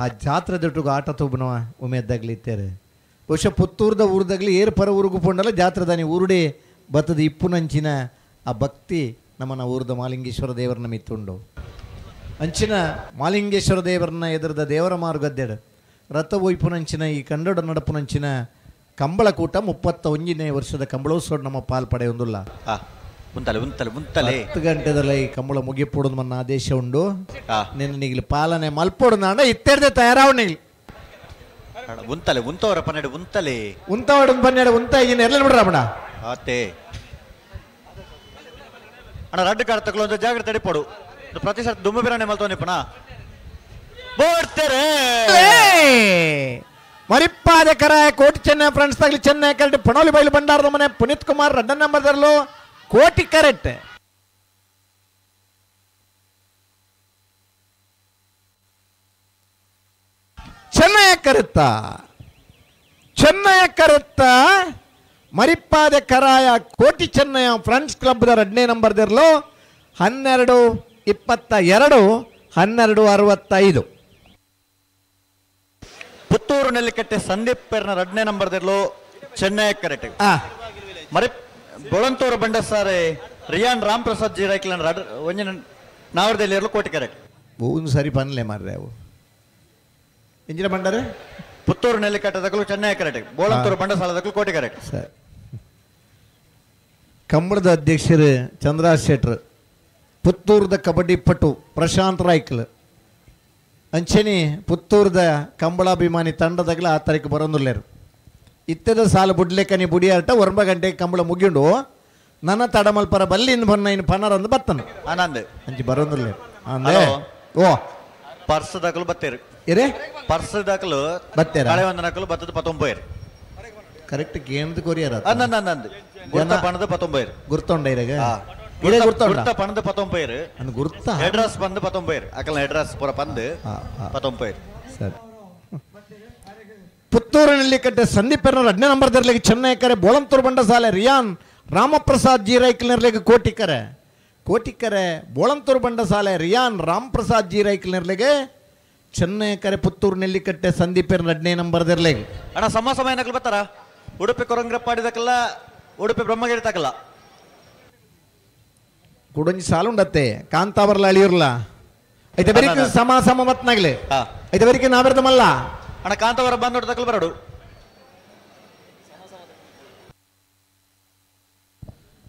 ಆ ಜಾತ್ರೆ ದೊಡ್ಡ ಆಟ ತೂಬನವ ಉಮೇದಾಗ್ಲಿತ್ತಾರೆ ಬಹುಶಃ ಪುತ್ತೂರ್ದ ಊರ್ದಾಗ್ಲಿ ಏರ್ ಪರ ಊರಿಗೂ ಪೊಂಡಲ್ಲ ಜಾತ್ರೆದಾನಿ ಊರುಡೆ ಬತ್ತದ ಇಪ್ಪುನಂಚಿನ ಆ ಭಕ್ತಿ ನಮ್ಮನ್ನ ಊರ್ದ ಮಾಲಿಂಗೇಶ್ವರ ದೇವರನ್ನ ಮಿತ್ತುಂಡು ಅಂಚಿನ ಮಾಲಿಂಗೇಶ್ವರ ದೇವರನ್ನ ಎದುರದ ದೇವರ ಮಾರುಗದ್ದೆಡು ರಥ ಒಯ್ಪುನಂಚಿನ ಈ ಕನ್ನಡ ನಡಪುನಂಚಿನ ಕಂಬಳಕೂಟ 31ನೇ ವರ್ಷದ ಕಂಬಳೋತ್ಸವ ನಮ್ಮ ಪಾಲ್ ಪಡೆಯೊಂದುಲ್ಲ. ಉಂತಲೆ ಉಂತಲೆ ಉಂತಲೆ 10 ಗಂಟೆದಲ್ಲ ಈ ಕಂಬಳ ಮುಗಿಪೋಡು ಮನ್ನ ಆದೇಶ ಉಂಡು. ನಿನ್ನ ನಿಗ್ಲಿ ಪಾಲನೆ ಮಲ್ಪೋಡು ನಾಡ ಇತ್ತೆರ್ದೆ ತಯಾರಾವ್ ನಿಗ್ಲಿ ಉಂತಲೆ ಉಂತವರ ಪನ್ನೆರಡು ಉಂತಲೆ ಉಂತವಡ ಪನ್ನೆರಡು ಉಂತ ಈಗಿನ ಎಲ್ಲ ಬಿಡ್ರ ಅಣ್ಣ ಆತೆ ಅಣ್ಣ ರಡ್ಡು ಕಾರ್ ತಗೊಳ್ಳೋ ಜಾಗ್ರತೆ ತಡಿಪೋಡು ಪ್ರತಿ ಸರ್ತಿ ದುಮ್ಮು ಬಿರಾಣಿ ಮಲ್ತೋನಿಪ್ಪಣ ಬೋಡ್ತಾರೆ ಮರಿಪ್ಪಾದ ಕರಾಯ ಕೋಟಿ ಚೆನ್ನೈ ಫ್ರೆಂಡ್ಸ್ ತಗಲಿ ಚೆನ್ನೈ ಕರೆಕ್ಟ್ ಪಣೋಲಿ ಬೈಲು ಭಂಡಾರದ ಮನೆ ಪುನೀತ್ ಕುಮಾರ್ ರಡ್ಡ ನಂಬರ್ದಲ್ಲೂ ಕೋಟಿ ಕರೆಕ್ಟ್ ಚೆನ್ನಯ ಕರೆತ್ತ ಚೆನ್ನಯ ಕರೆತ್ತ ಮರಿಪ್ಪಾದ ಕರಾಯ ಕೋಟಿ ಚೆನ್ನಯ ಫ್ರೆಂಡ್ಸ್ ಕ್ಲಬ್ ಎರಡನೇ ನಂಬರ್ದಿರಲು 12:22 12:65. ಪುತ್ತೂರು ನೆಲ್ಲಿಕಟ್ಟೆ ಸಂದೀಪ್ ಪೆರ್ನ ಎರಡನೇ ನಂಬರ್ದಿರಲು ಚೆನ್ನೈ ಕರೆಕ್ಟ್ ಮರಿ ಬೊಳಂತೂರು ಬಂಡಸಾರೆ ರಿಯಾನ್ ರಾಮ್ ಪ್ರಸಾದ್ ಜಿ ರೈಕ್ಲನ್ ಒಂಜಿನ ನಾವರದಲ್ಲಿ ಇರಲು ಕೋಟಿ ಕರೆಕ್ಟ್ ಒಂದು ಸರಿ ಪನ್ಲೆ ಮಾರ್ರೆ ಅವು ಎಂಜಿನ ಬಂಡಾರೆ ಪುತ್ತೂರು ನೆಲ್ಲಿಕಟ್ಟೆ ದಕ್ಕಲು ಚೆನ್ನೈ ಕರೆಕ್ಟ್ ಬೋಳಂತೂರು ಬಂಡಸಾಲ ದಕ್ಕಲು ಕೋಟಿ ಕರೆಕ್ಟ್ ಸರಿ. ಕಂಬಳದ ಅಧ್ಯಕ್ಷರು ಚಂದ್ರಾಜ್ ಶೆಟ್ರ್, ಪುತ್ತೂರದ ಕಬಡ್ಡಿ ಪಟು ಪ್ರಶಾಂತ್ ರಾಯ್ಕಲ್, ಅಂಚೆನಿ ಪುತ್ತೂರದ ಕಂಬಳಾಭಿಮಾನಿ ತಂಡದಾಗಲ ಆ ತಾರೀಕು ಬರೋದಿಲ್ಲೇರು. ಇತ್ತದ ಸಾಲು ಬುಡ್ಲೆಕನಿ ಬುಡಿಯಾಟ 9 ಗಂಟೆಗೆ ಕಂಬಳ ಮುಗಿಂಡು ನನ್ನ ತಡಮಲ್ಪರ ಬಲ್ಲಿ ಇನ್ನು ಬನ್ನ ಇನ್ನು ಪನರಂದು ಬತ್ತನು ಆನಂದ್ ಅಂಚಿ ಬರೋದಿಲ್ಲ. ಅಂದ್ರೆ ಓ ಪರ್ಸ್ ದಾಖಲು ಬತ್ತೇರು ಏರೇ ಪರ್ಸ್ ದಾಖಲು ಬತ್ತೇರ ಕಳೆ ಒಂದು ನಕಲು ಬತ್ತದ 19 ಕರೆಕ್ಟ್ ಕೇಂದ್ರ ಕೊರಿಯರ್ ಅಂದ ಅಂದ ಗುರ್ತ ಪಣದ 19 ಗುರ್ತೊಂಡ ಇರಗ ಇರೇ ಗುರ್ತ ಗುರ್ತ ಪಣದ 19 ಅಂದ ಗುರ್ತ ಅಡ್ರೆಸ್ ಬಂದು 19 ಅಕಲ ಅಡ್ರೆಸ್ ಪೂರ ಪಂದು 19. ಸರಿ. ಪುತ್ತೂರು ನೆಲ್ಲಿಕಟ್ಟೆ ಸಂದೀಪ್ ಎರಡನೇ ನಂಬರ್ ದರ್ಲಿಗೆ ಚೆನ್ನೈಕರೆ ಬೋಳಂತೂರು ಬಂಡಸಾಲೆ ರಿಯಾನ್ ರಾಮಪ್ರಸಾದ್ ಜಿ ರೈಕ್ಲರ್ಲಿಗೆ ಕೋಟಿಕರೆ ಕೋಟಿಕರೆ ಬೋಳಂತೂರು ಬಂಡಸಾಲೆ ರಿಯಾನ್ ರಾಮಪ್ರಸಾದ್ ಜಿ ರೈಕ್ಲರ್ಲಿಗೆ ಚೆನ್ನೈಕರೆ ಪುತ್ತೂರು ನೆಲ್ಲಿಕಟ್ಟೆ ಸಂದೀಪ್ ಎರಡನೇ ನಂಬರ್ ದರ್ಲಿಗೆ. ಅಣ್ಣ ಸಮ ಸಮಯ ನಕಲು ಬರ್ತಾರ ಉಡುಪಿ ಕೊರಂಗ್ರಪ್ಪಾಡಿದಕ್ಕೆಲ್ಲ ಉಡುಪಿ ಬ್ರಹ್ಮಗಿರಿ ತಕಲ್ಲ ಕುಡೊಂಜಿ ಸಾಲುಂಡತ್ತೆ ಕಾಂತಾಬರ್ಲ ಅಳಿಯೂರ್ಲ ಐತೆ ಬರೀ ಸಮ ಸಮ ಮತ್ನಾಗ್ಲೆ ಐತೆ ಬರೀಕೆ ನಾವೆರ್ದ ಮಲ್ಲ ಅಣ್ಣ ಕಾಂತಾವರ ಬಂದೋಡು ತಕಲು ಬರಡು.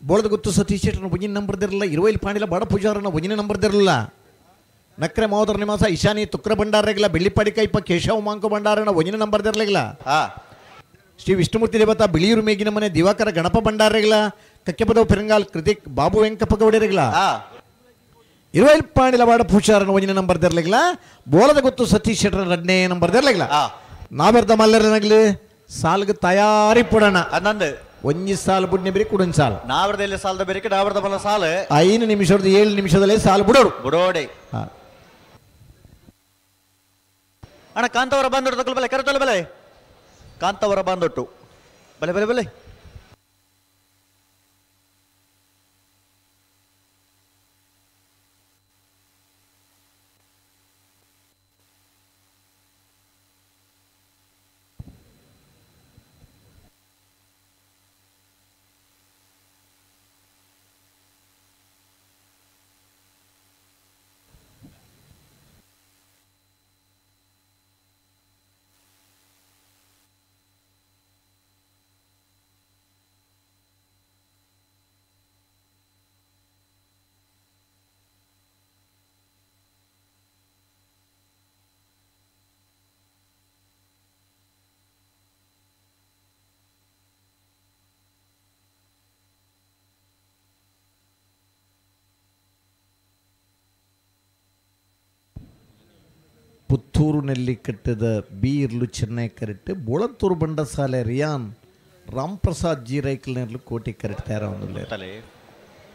ಬೋಳದ ಗುತ್ತು ಸತೀಶ್ ಶೆಟ್ಟರ್ನ ಒಂಜಿನ ನಂಬರ್ದಿರಲ್ಲ ಇರುವೈಲ್ ಪಾಂಡಿಲ ಬಡ ಪೂಜಾರನ ಒಂಜಿನ ನಂಬರ್ದಿರಲ್ಲ ನಕ್ರೆ ಮಹೋದರ ನಿವಾಸ ಇಶಾನಿ ತುಕ್ರ ಭಂಡಾರಗಿಲ್ಲ ಬೆಳ್ಳಿಪಾಡಿ ಕೈಪ ಕೇಶವ ಮಾಂಕು ಭಂಡಾರನ ಒಂಜಿನ ನಂಬರ್ದಿರಲಿಲ್ಲ ಶ್ರೀ ವಿಷ್ಣುಮೂರ್ತಿ ದೇವತಾ ಬಿಳಿಯೂರು ಮೇಗಿನ ಮನೆ ದಿವಾಕರ ಗಣಪ ಭಂಡಾರಗಿಲ್ಲ ಕಕ್ಕೆಪದವು ಪೆರಂಗಾಲ್ ಕೃತಿಕ್ ಬಾಬು ವೆಂಕಪ್ಪ ಗೌಡರಿಗಿಲ್ಲ ಇರುವೈಲ್ ಪಾಂಡಿಲ ಬಾಡ ಪೂಜಾರನ ಒಂಜಿನ ನಂಬರ್ದಿರಲಿಲ್ಲ ಬೋಳದ ಗುತ್ತು ಸತೀಶ್ ಶೆಟ್ಟರ್ನ ಎರಡನೇ ನಂಬರ್ದಿರಲಿಲ್ಲ ನಾವೆರ್ದ ಮಲ್ಲರನಾಗ್ಲಿ ಸಾಲ್ಗೆ ತಯಾರಿ ಪಡೋಣ ನಂದು ಒಂಜಿ ಸಾಲು ಬುಡ್ನೆ ಬೇರೆ ಕುಡೊಂದು ಸಾಲು ನಾವರ್ದ ಸಾಲದ ಬೇರೆ ನಾವರ್ದ ಬಲ್ಲ ಸಾಲು 5 ನಿಮಿಷದ 7 ನಿಮಿಷದಲ್ಲೇ ಸಾಲು ಬಿಡೋರು ಬಿಡೋಡೆ. ಅಣ್ಣ ಕಾಂತವರ ಬಂದೊಟ್ಟು ತಕಲು ಬಲೆ ಕರೆತೊಲೆ ಬಲೆ ಕಾಂತವರ ಬಂದೊಟ್ಟು ಬಲೆ ಬಲೆ ಬಲೆ ಪುತ್ತೂರು ನೆಲ್ಲಿಕಟ್ಟದ ಬೀರ್ಲು ಚೆನ್ನೈ ಕರೆಕ್ಟ್ ಬೋಳಂತೂರು ಬಂಡಸಾಲೆ ರಿಯಾನ್ ರಾಮ್ಪ್ರಸಾದ್ ಜಿ ರೈಕ್ಲರ್ಲು ಕೋಟಿ ಕರೆಕ್ಟ್ ತಯಾರ ಒಂದು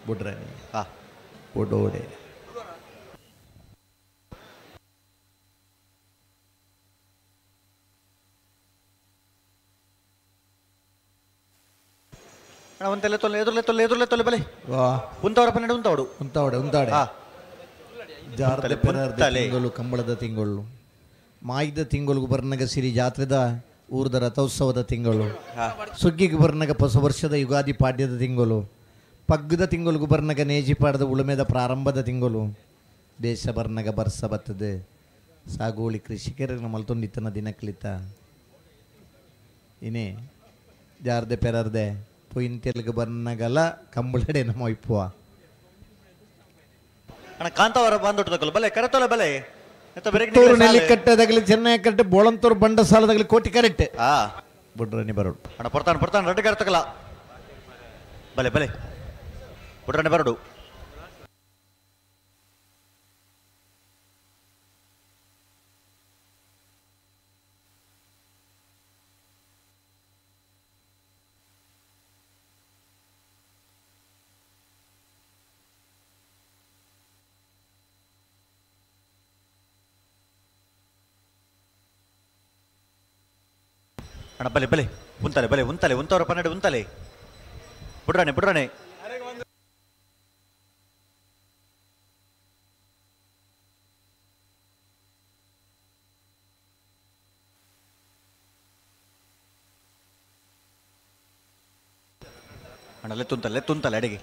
ಬುಡ್ರಾಣಿ ಓಡೋಡೆ ಒಂತೆಲ್ಲ ತೊಲೆ ಎದುರ್ಲೆ ತೊಲೆ ಎದುರ್ಲೆ ತೊಲೆ ಬಲೆ ಉಂತವರ ಪನ್ನೆರಡು ಉಂತವಡು ಉಂತಾವಡೆ ಉಂತಾವಡೆ ಜಾತ್ರೆ ತಿಂಗಳು ಕಂಬಳದ ತಿಂಗಳು ಮಾಯಿದ ತಿಂಗಳಿಗೆ ಬರ್ನಗ ಸಿರಿ ಜಾತ್ರೆದ ಊರದ ರಥೋತ್ಸವದ ತಿಂಗಳು ಸುಗ್ಗಿಗೆ ಬರ್ನಗ ಹೊಸ ವರ್ಷದ ಯುಗಾದಿ ಪಾಡ್ಯದ ತಿಂಗಳು ಪಗ್ಗದ ತಿಂಗಳಿಗೆ ಬರ್ನಗ ನೇಜಿ ಪಾಡದ ಉಳುಮೆದ ಪ್ರಾರಂಭದ ತಿಂಗಳು ದೇಶ ಬರ್ನಗ ಬರ್ಸ ಬರ್ತದೆ ಸಾಗುವಳಿ ಕೃಷಿಕರಿಗೆ ಮಲ್ತೊಂದಿತ್ತನ ದಿನಕ್ಲಿತ ಇನೇ ಜಾರ್ದೆ ಪೆರರ್ದೆ ಪೊಯಿಂತೆಲ್ಗೆ ಬರ್ನಗಲ ಕಂಬಳಡೆ ನಮ್ಮ ಇಪ್ಪುವ ಅಣ್ಣ ಕಾಂತಾವರ ಬಂದೊಟ್ಟು ತಗೊಳ್ಳು ಬಲೆ ಕರೆತೊಲೆ ಬಲೆ ಪುತ್ತೂರು ನೆಲ್ಲಿಕಟ್ಟೆದಾಗಲಿ ಚೆನ್ನೈ ಕರೆಕ್ಟ್ ಬೋಳಂತೂರು ಬಂಡಸಾಲದಾಗಲಿ ಕೋಟಿ ಕರೆಕ್ಟ್ ಬುಡ್ರನಿ ಬರೋಡು ಅಣ್ಣ ಪೊರ್ತಾನ ಪೊರ್ತಾನ ರಡ್ಡು ಕರೆತಕಲ ಬಲೆ ಬಲೆ ಬುಡ್ರನಿ ಬರೋಡು. ಅಣ್ಣ ಬಲೆ ಬಲೆ ಉಂತಲೆ ಬಲೆ ಉಂತಲೆ ಉಂತವರ ಪನ್ನೆರಡು ಉಂತಲೆ ಬುಡ್ರಾಣೆ ಬುಡ್ರಾಣೆ ಅಣ್ಣ ಲೆತ್ತುಂತಲೆ ಲೆತ್ತುಂತಲೆ ಅಡಿಗೆ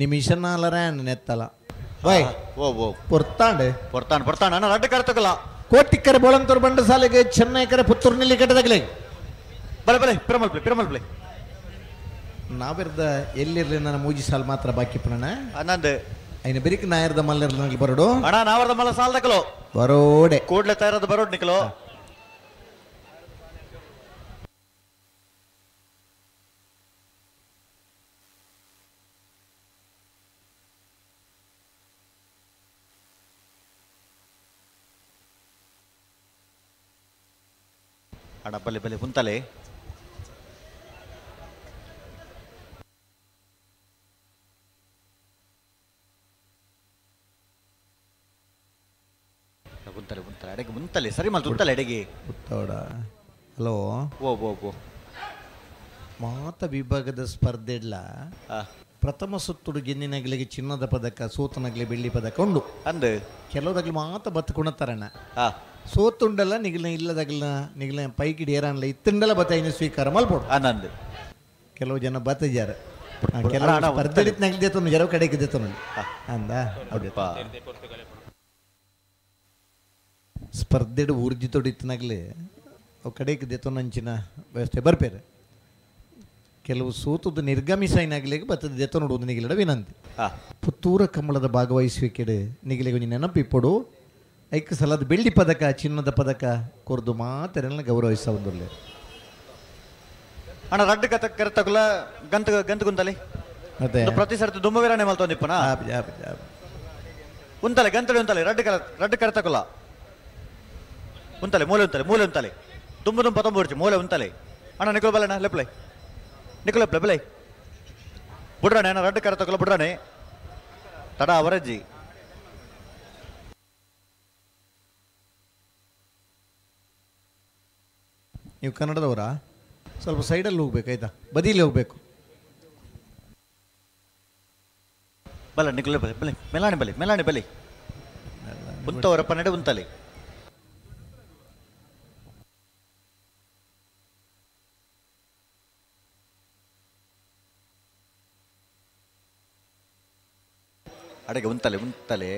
ನಿಮಿಷ ನಾಲರ ನೆತ್ತಲ ವೈ ಓ ಓ ಪೊರ್ತಾಂಡೆ ಪೊರ್ತಾಂಡ್ ಪೊರ್ತಾಂಡ್ ಅಣ್ಣ ರಡ್ಡು ಕರೆತಕಲ ಕೋಟಿಕ್ಕರೆ ಬೋಳಂತೂರು ಬಂಡಸಾಲೆಗೆ ಚೆನ್ನೈಕರೆ ಪುತ್ತೂರು ನೆಲ್ಲಿಕಟ್ಟದಾಗಲೆ ಬಲೆ ಬಲೆ ಪಿರಮಲ್ ಪ್ಲೇ ಪಿರಮಲ್ ಪ್ಲೇ ನಾವಿರ್ದ ಎಲ್ಲಿರ್ಲಿ ನನ್ನ ಮೂಜಿ ಸಾಲ್ ಮಾತ್ರ ಬಾಕಿ ಪಣಣ ನಂದು ಐನ ಬೆರಿಕ್ ನಾಯರ್ದ ಮಲ್ಲರ್ನಲ್ಲಿ ಬರೋಡು ಅಣ್ಣ ನಾವರ್ದ ಮಲ್ಲ ಸಾಲ್ ತಕಲೋ ಬರೋಡೆ ಕೂಡ್ಲೆ ತಯಾರದ ಬರೋಡ್ ನಿಕಲೋ ಅಣ್ಣ ಬಲೆ ಬಲೆ ಉಂತಲೆ ಉಂತಲೆ ಉಂತಲೆ ಅಡೆಗೆ ಉಂತಲೆ ಸರಿ ಮಲ್ತು ಉಂತಲೆ ಅಡೆಗೆ ಉತ್ತೋಡ ಹಲೋ ಓ ಓ ಓ ಮಾತ ವಿಭಾಗದ ಸ್ಪರ್ಧೆಡ್ಲ ಪ್ರಥಮ ಸುತ್ತುಡು ಗೆನ್ನಿನಗಲಿಗೆ ಚಿನ್ನದ ಪದಕ, ಸೋತನಗಲಿ ಬೆಳ್ಳಿ ಪದಕ ಉಂಡು. ಅಂದು ಕೆಲವದಾಗಲಿ ಮಾತ ಬತ್ತುಕೊಣತಾರಣ್ಣ. ಸೋತುಂಡಲ್ಲ ನಿಗಲ ಇಲ್ಲದಾಗಲ ನಿಗಲ ಪೈಕಿಡಿ ಏರನ್ಲ ಇತ್ತುಂಡಲ ಬತ್ತ ಸ್ವೀಕಾರ ಮಲ್ಪೋಡು. ಆನಂದ್ ಕೆಲವು ಜನ ಬತ್ತಿದ್ದಾರೆ, ಕೆಲವು ಸ್ಪರ್ಧೆ ಜರ ಕಡೆಗೆ ಅಂದ ಸ್ಪರ್ಧೆಡು ಊರ್ಜಿ ತೊಡಿತ್ತನಾಗಲಿ ಅವು ಕಡೆಗೆ ದೇತೊನಂಚಿನ ವ್ಯವಸ್ಥೆ ಬರ್ಪೇರೆ. ಕೆಲವು ಸೋತದ ನಿರ್ಗಮಿಸೈನಾಗಲಿಗೆ ಬತ್ತದ ದೆತ್ತ ನೋಡುವುದು ನಿಗಲಿಡ ವಿನಂತಿ. ಪುತ್ತೂರ ಕಮಲದ ಭಾಗವಹಿಸುವಿಕೆಡೆ ನಿಗಲಿಗೆ ಒಂಜಿ ನೆನಪಿಪ್ಪಡು. ಐಕ್ ಸಲದ ಬೆಳ್ಳಿ ಪದಕ ಚಿನ್ನದ ಪದಕ ಕೊರ್ದು ಮಾತೆರೆಲ್ಲ ಗೌರವಿಸ ಒಂದುರ್ಲೆ. ಅಣ್ಣ ರಡ್ಡು ಕಥ ಕರೆತಕುಲ ಗಂತ ಗಂತ ಗುಂತಲೆ ಮತ್ತೆ ಪ್ರತಿ ಸರ್ತಿ ದುಮ್ಮವೀರನೆ ಮಲ್ತೊಂದಿಪ್ಪನ ಉಂತಲೆ ಗಂತಲೆ ಉಂತಲೆ ರಡ್ಡು ಕರ ರಡ್ಡು ಕರೆತಕುಲ ಉಂತಲೆ ಮೂಲೆ ಉಂತಲೆ ಮೂಲೆ ಉಂತಲೆ ದುಂಬು ದುಂಬ ಪತ್ತೊಂಬು ಮೂಲೆ ಉಂತಲೆ. ಅಣ್ಣ ನಿಕುಲ್ ಬಲಣ್ಣ ಲೆಪ್ಲೆ ನಿಕುಲ್ ಲೆಪ್ಲೆ ಬಲೆ ಬುಡ್ರಾಣೆ ಅಣ್ಣ ರಡ್ಡು ಕರೆತಕುಲ ಬುಡ್ರಾಣೆ ತಡ ಅವರಜ್ಜಿ. ನೀವು ಕನ್ನಡದವರಾ? ಸ್ವಲ್ಪ ಸೈಡಲ್ಲಿ ಹೋಗ್ಬೇಕು ಆಯ್ತಾ, ಬದಿಲಿ ಹೋಗ್ಬೇಕು. ಬಲ ನಿಕುಲ್ ಬಲೆ ಬಲೆ ಮೆಲಾಣಿ ಬಲೆ ಮೆಲಾಣಿ ಬಲೆ ಉಂತವರಪ್ಪ ನಡೆ ಉಂತಲೆ. ಅಡಗೆ ಉಂತಲೆ ಉಂತಲೆ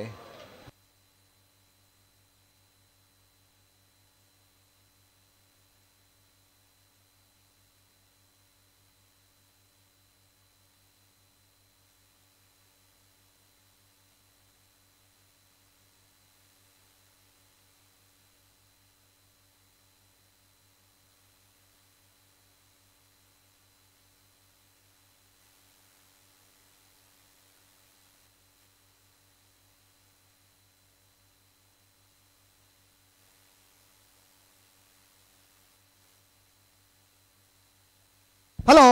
ಹಲೋ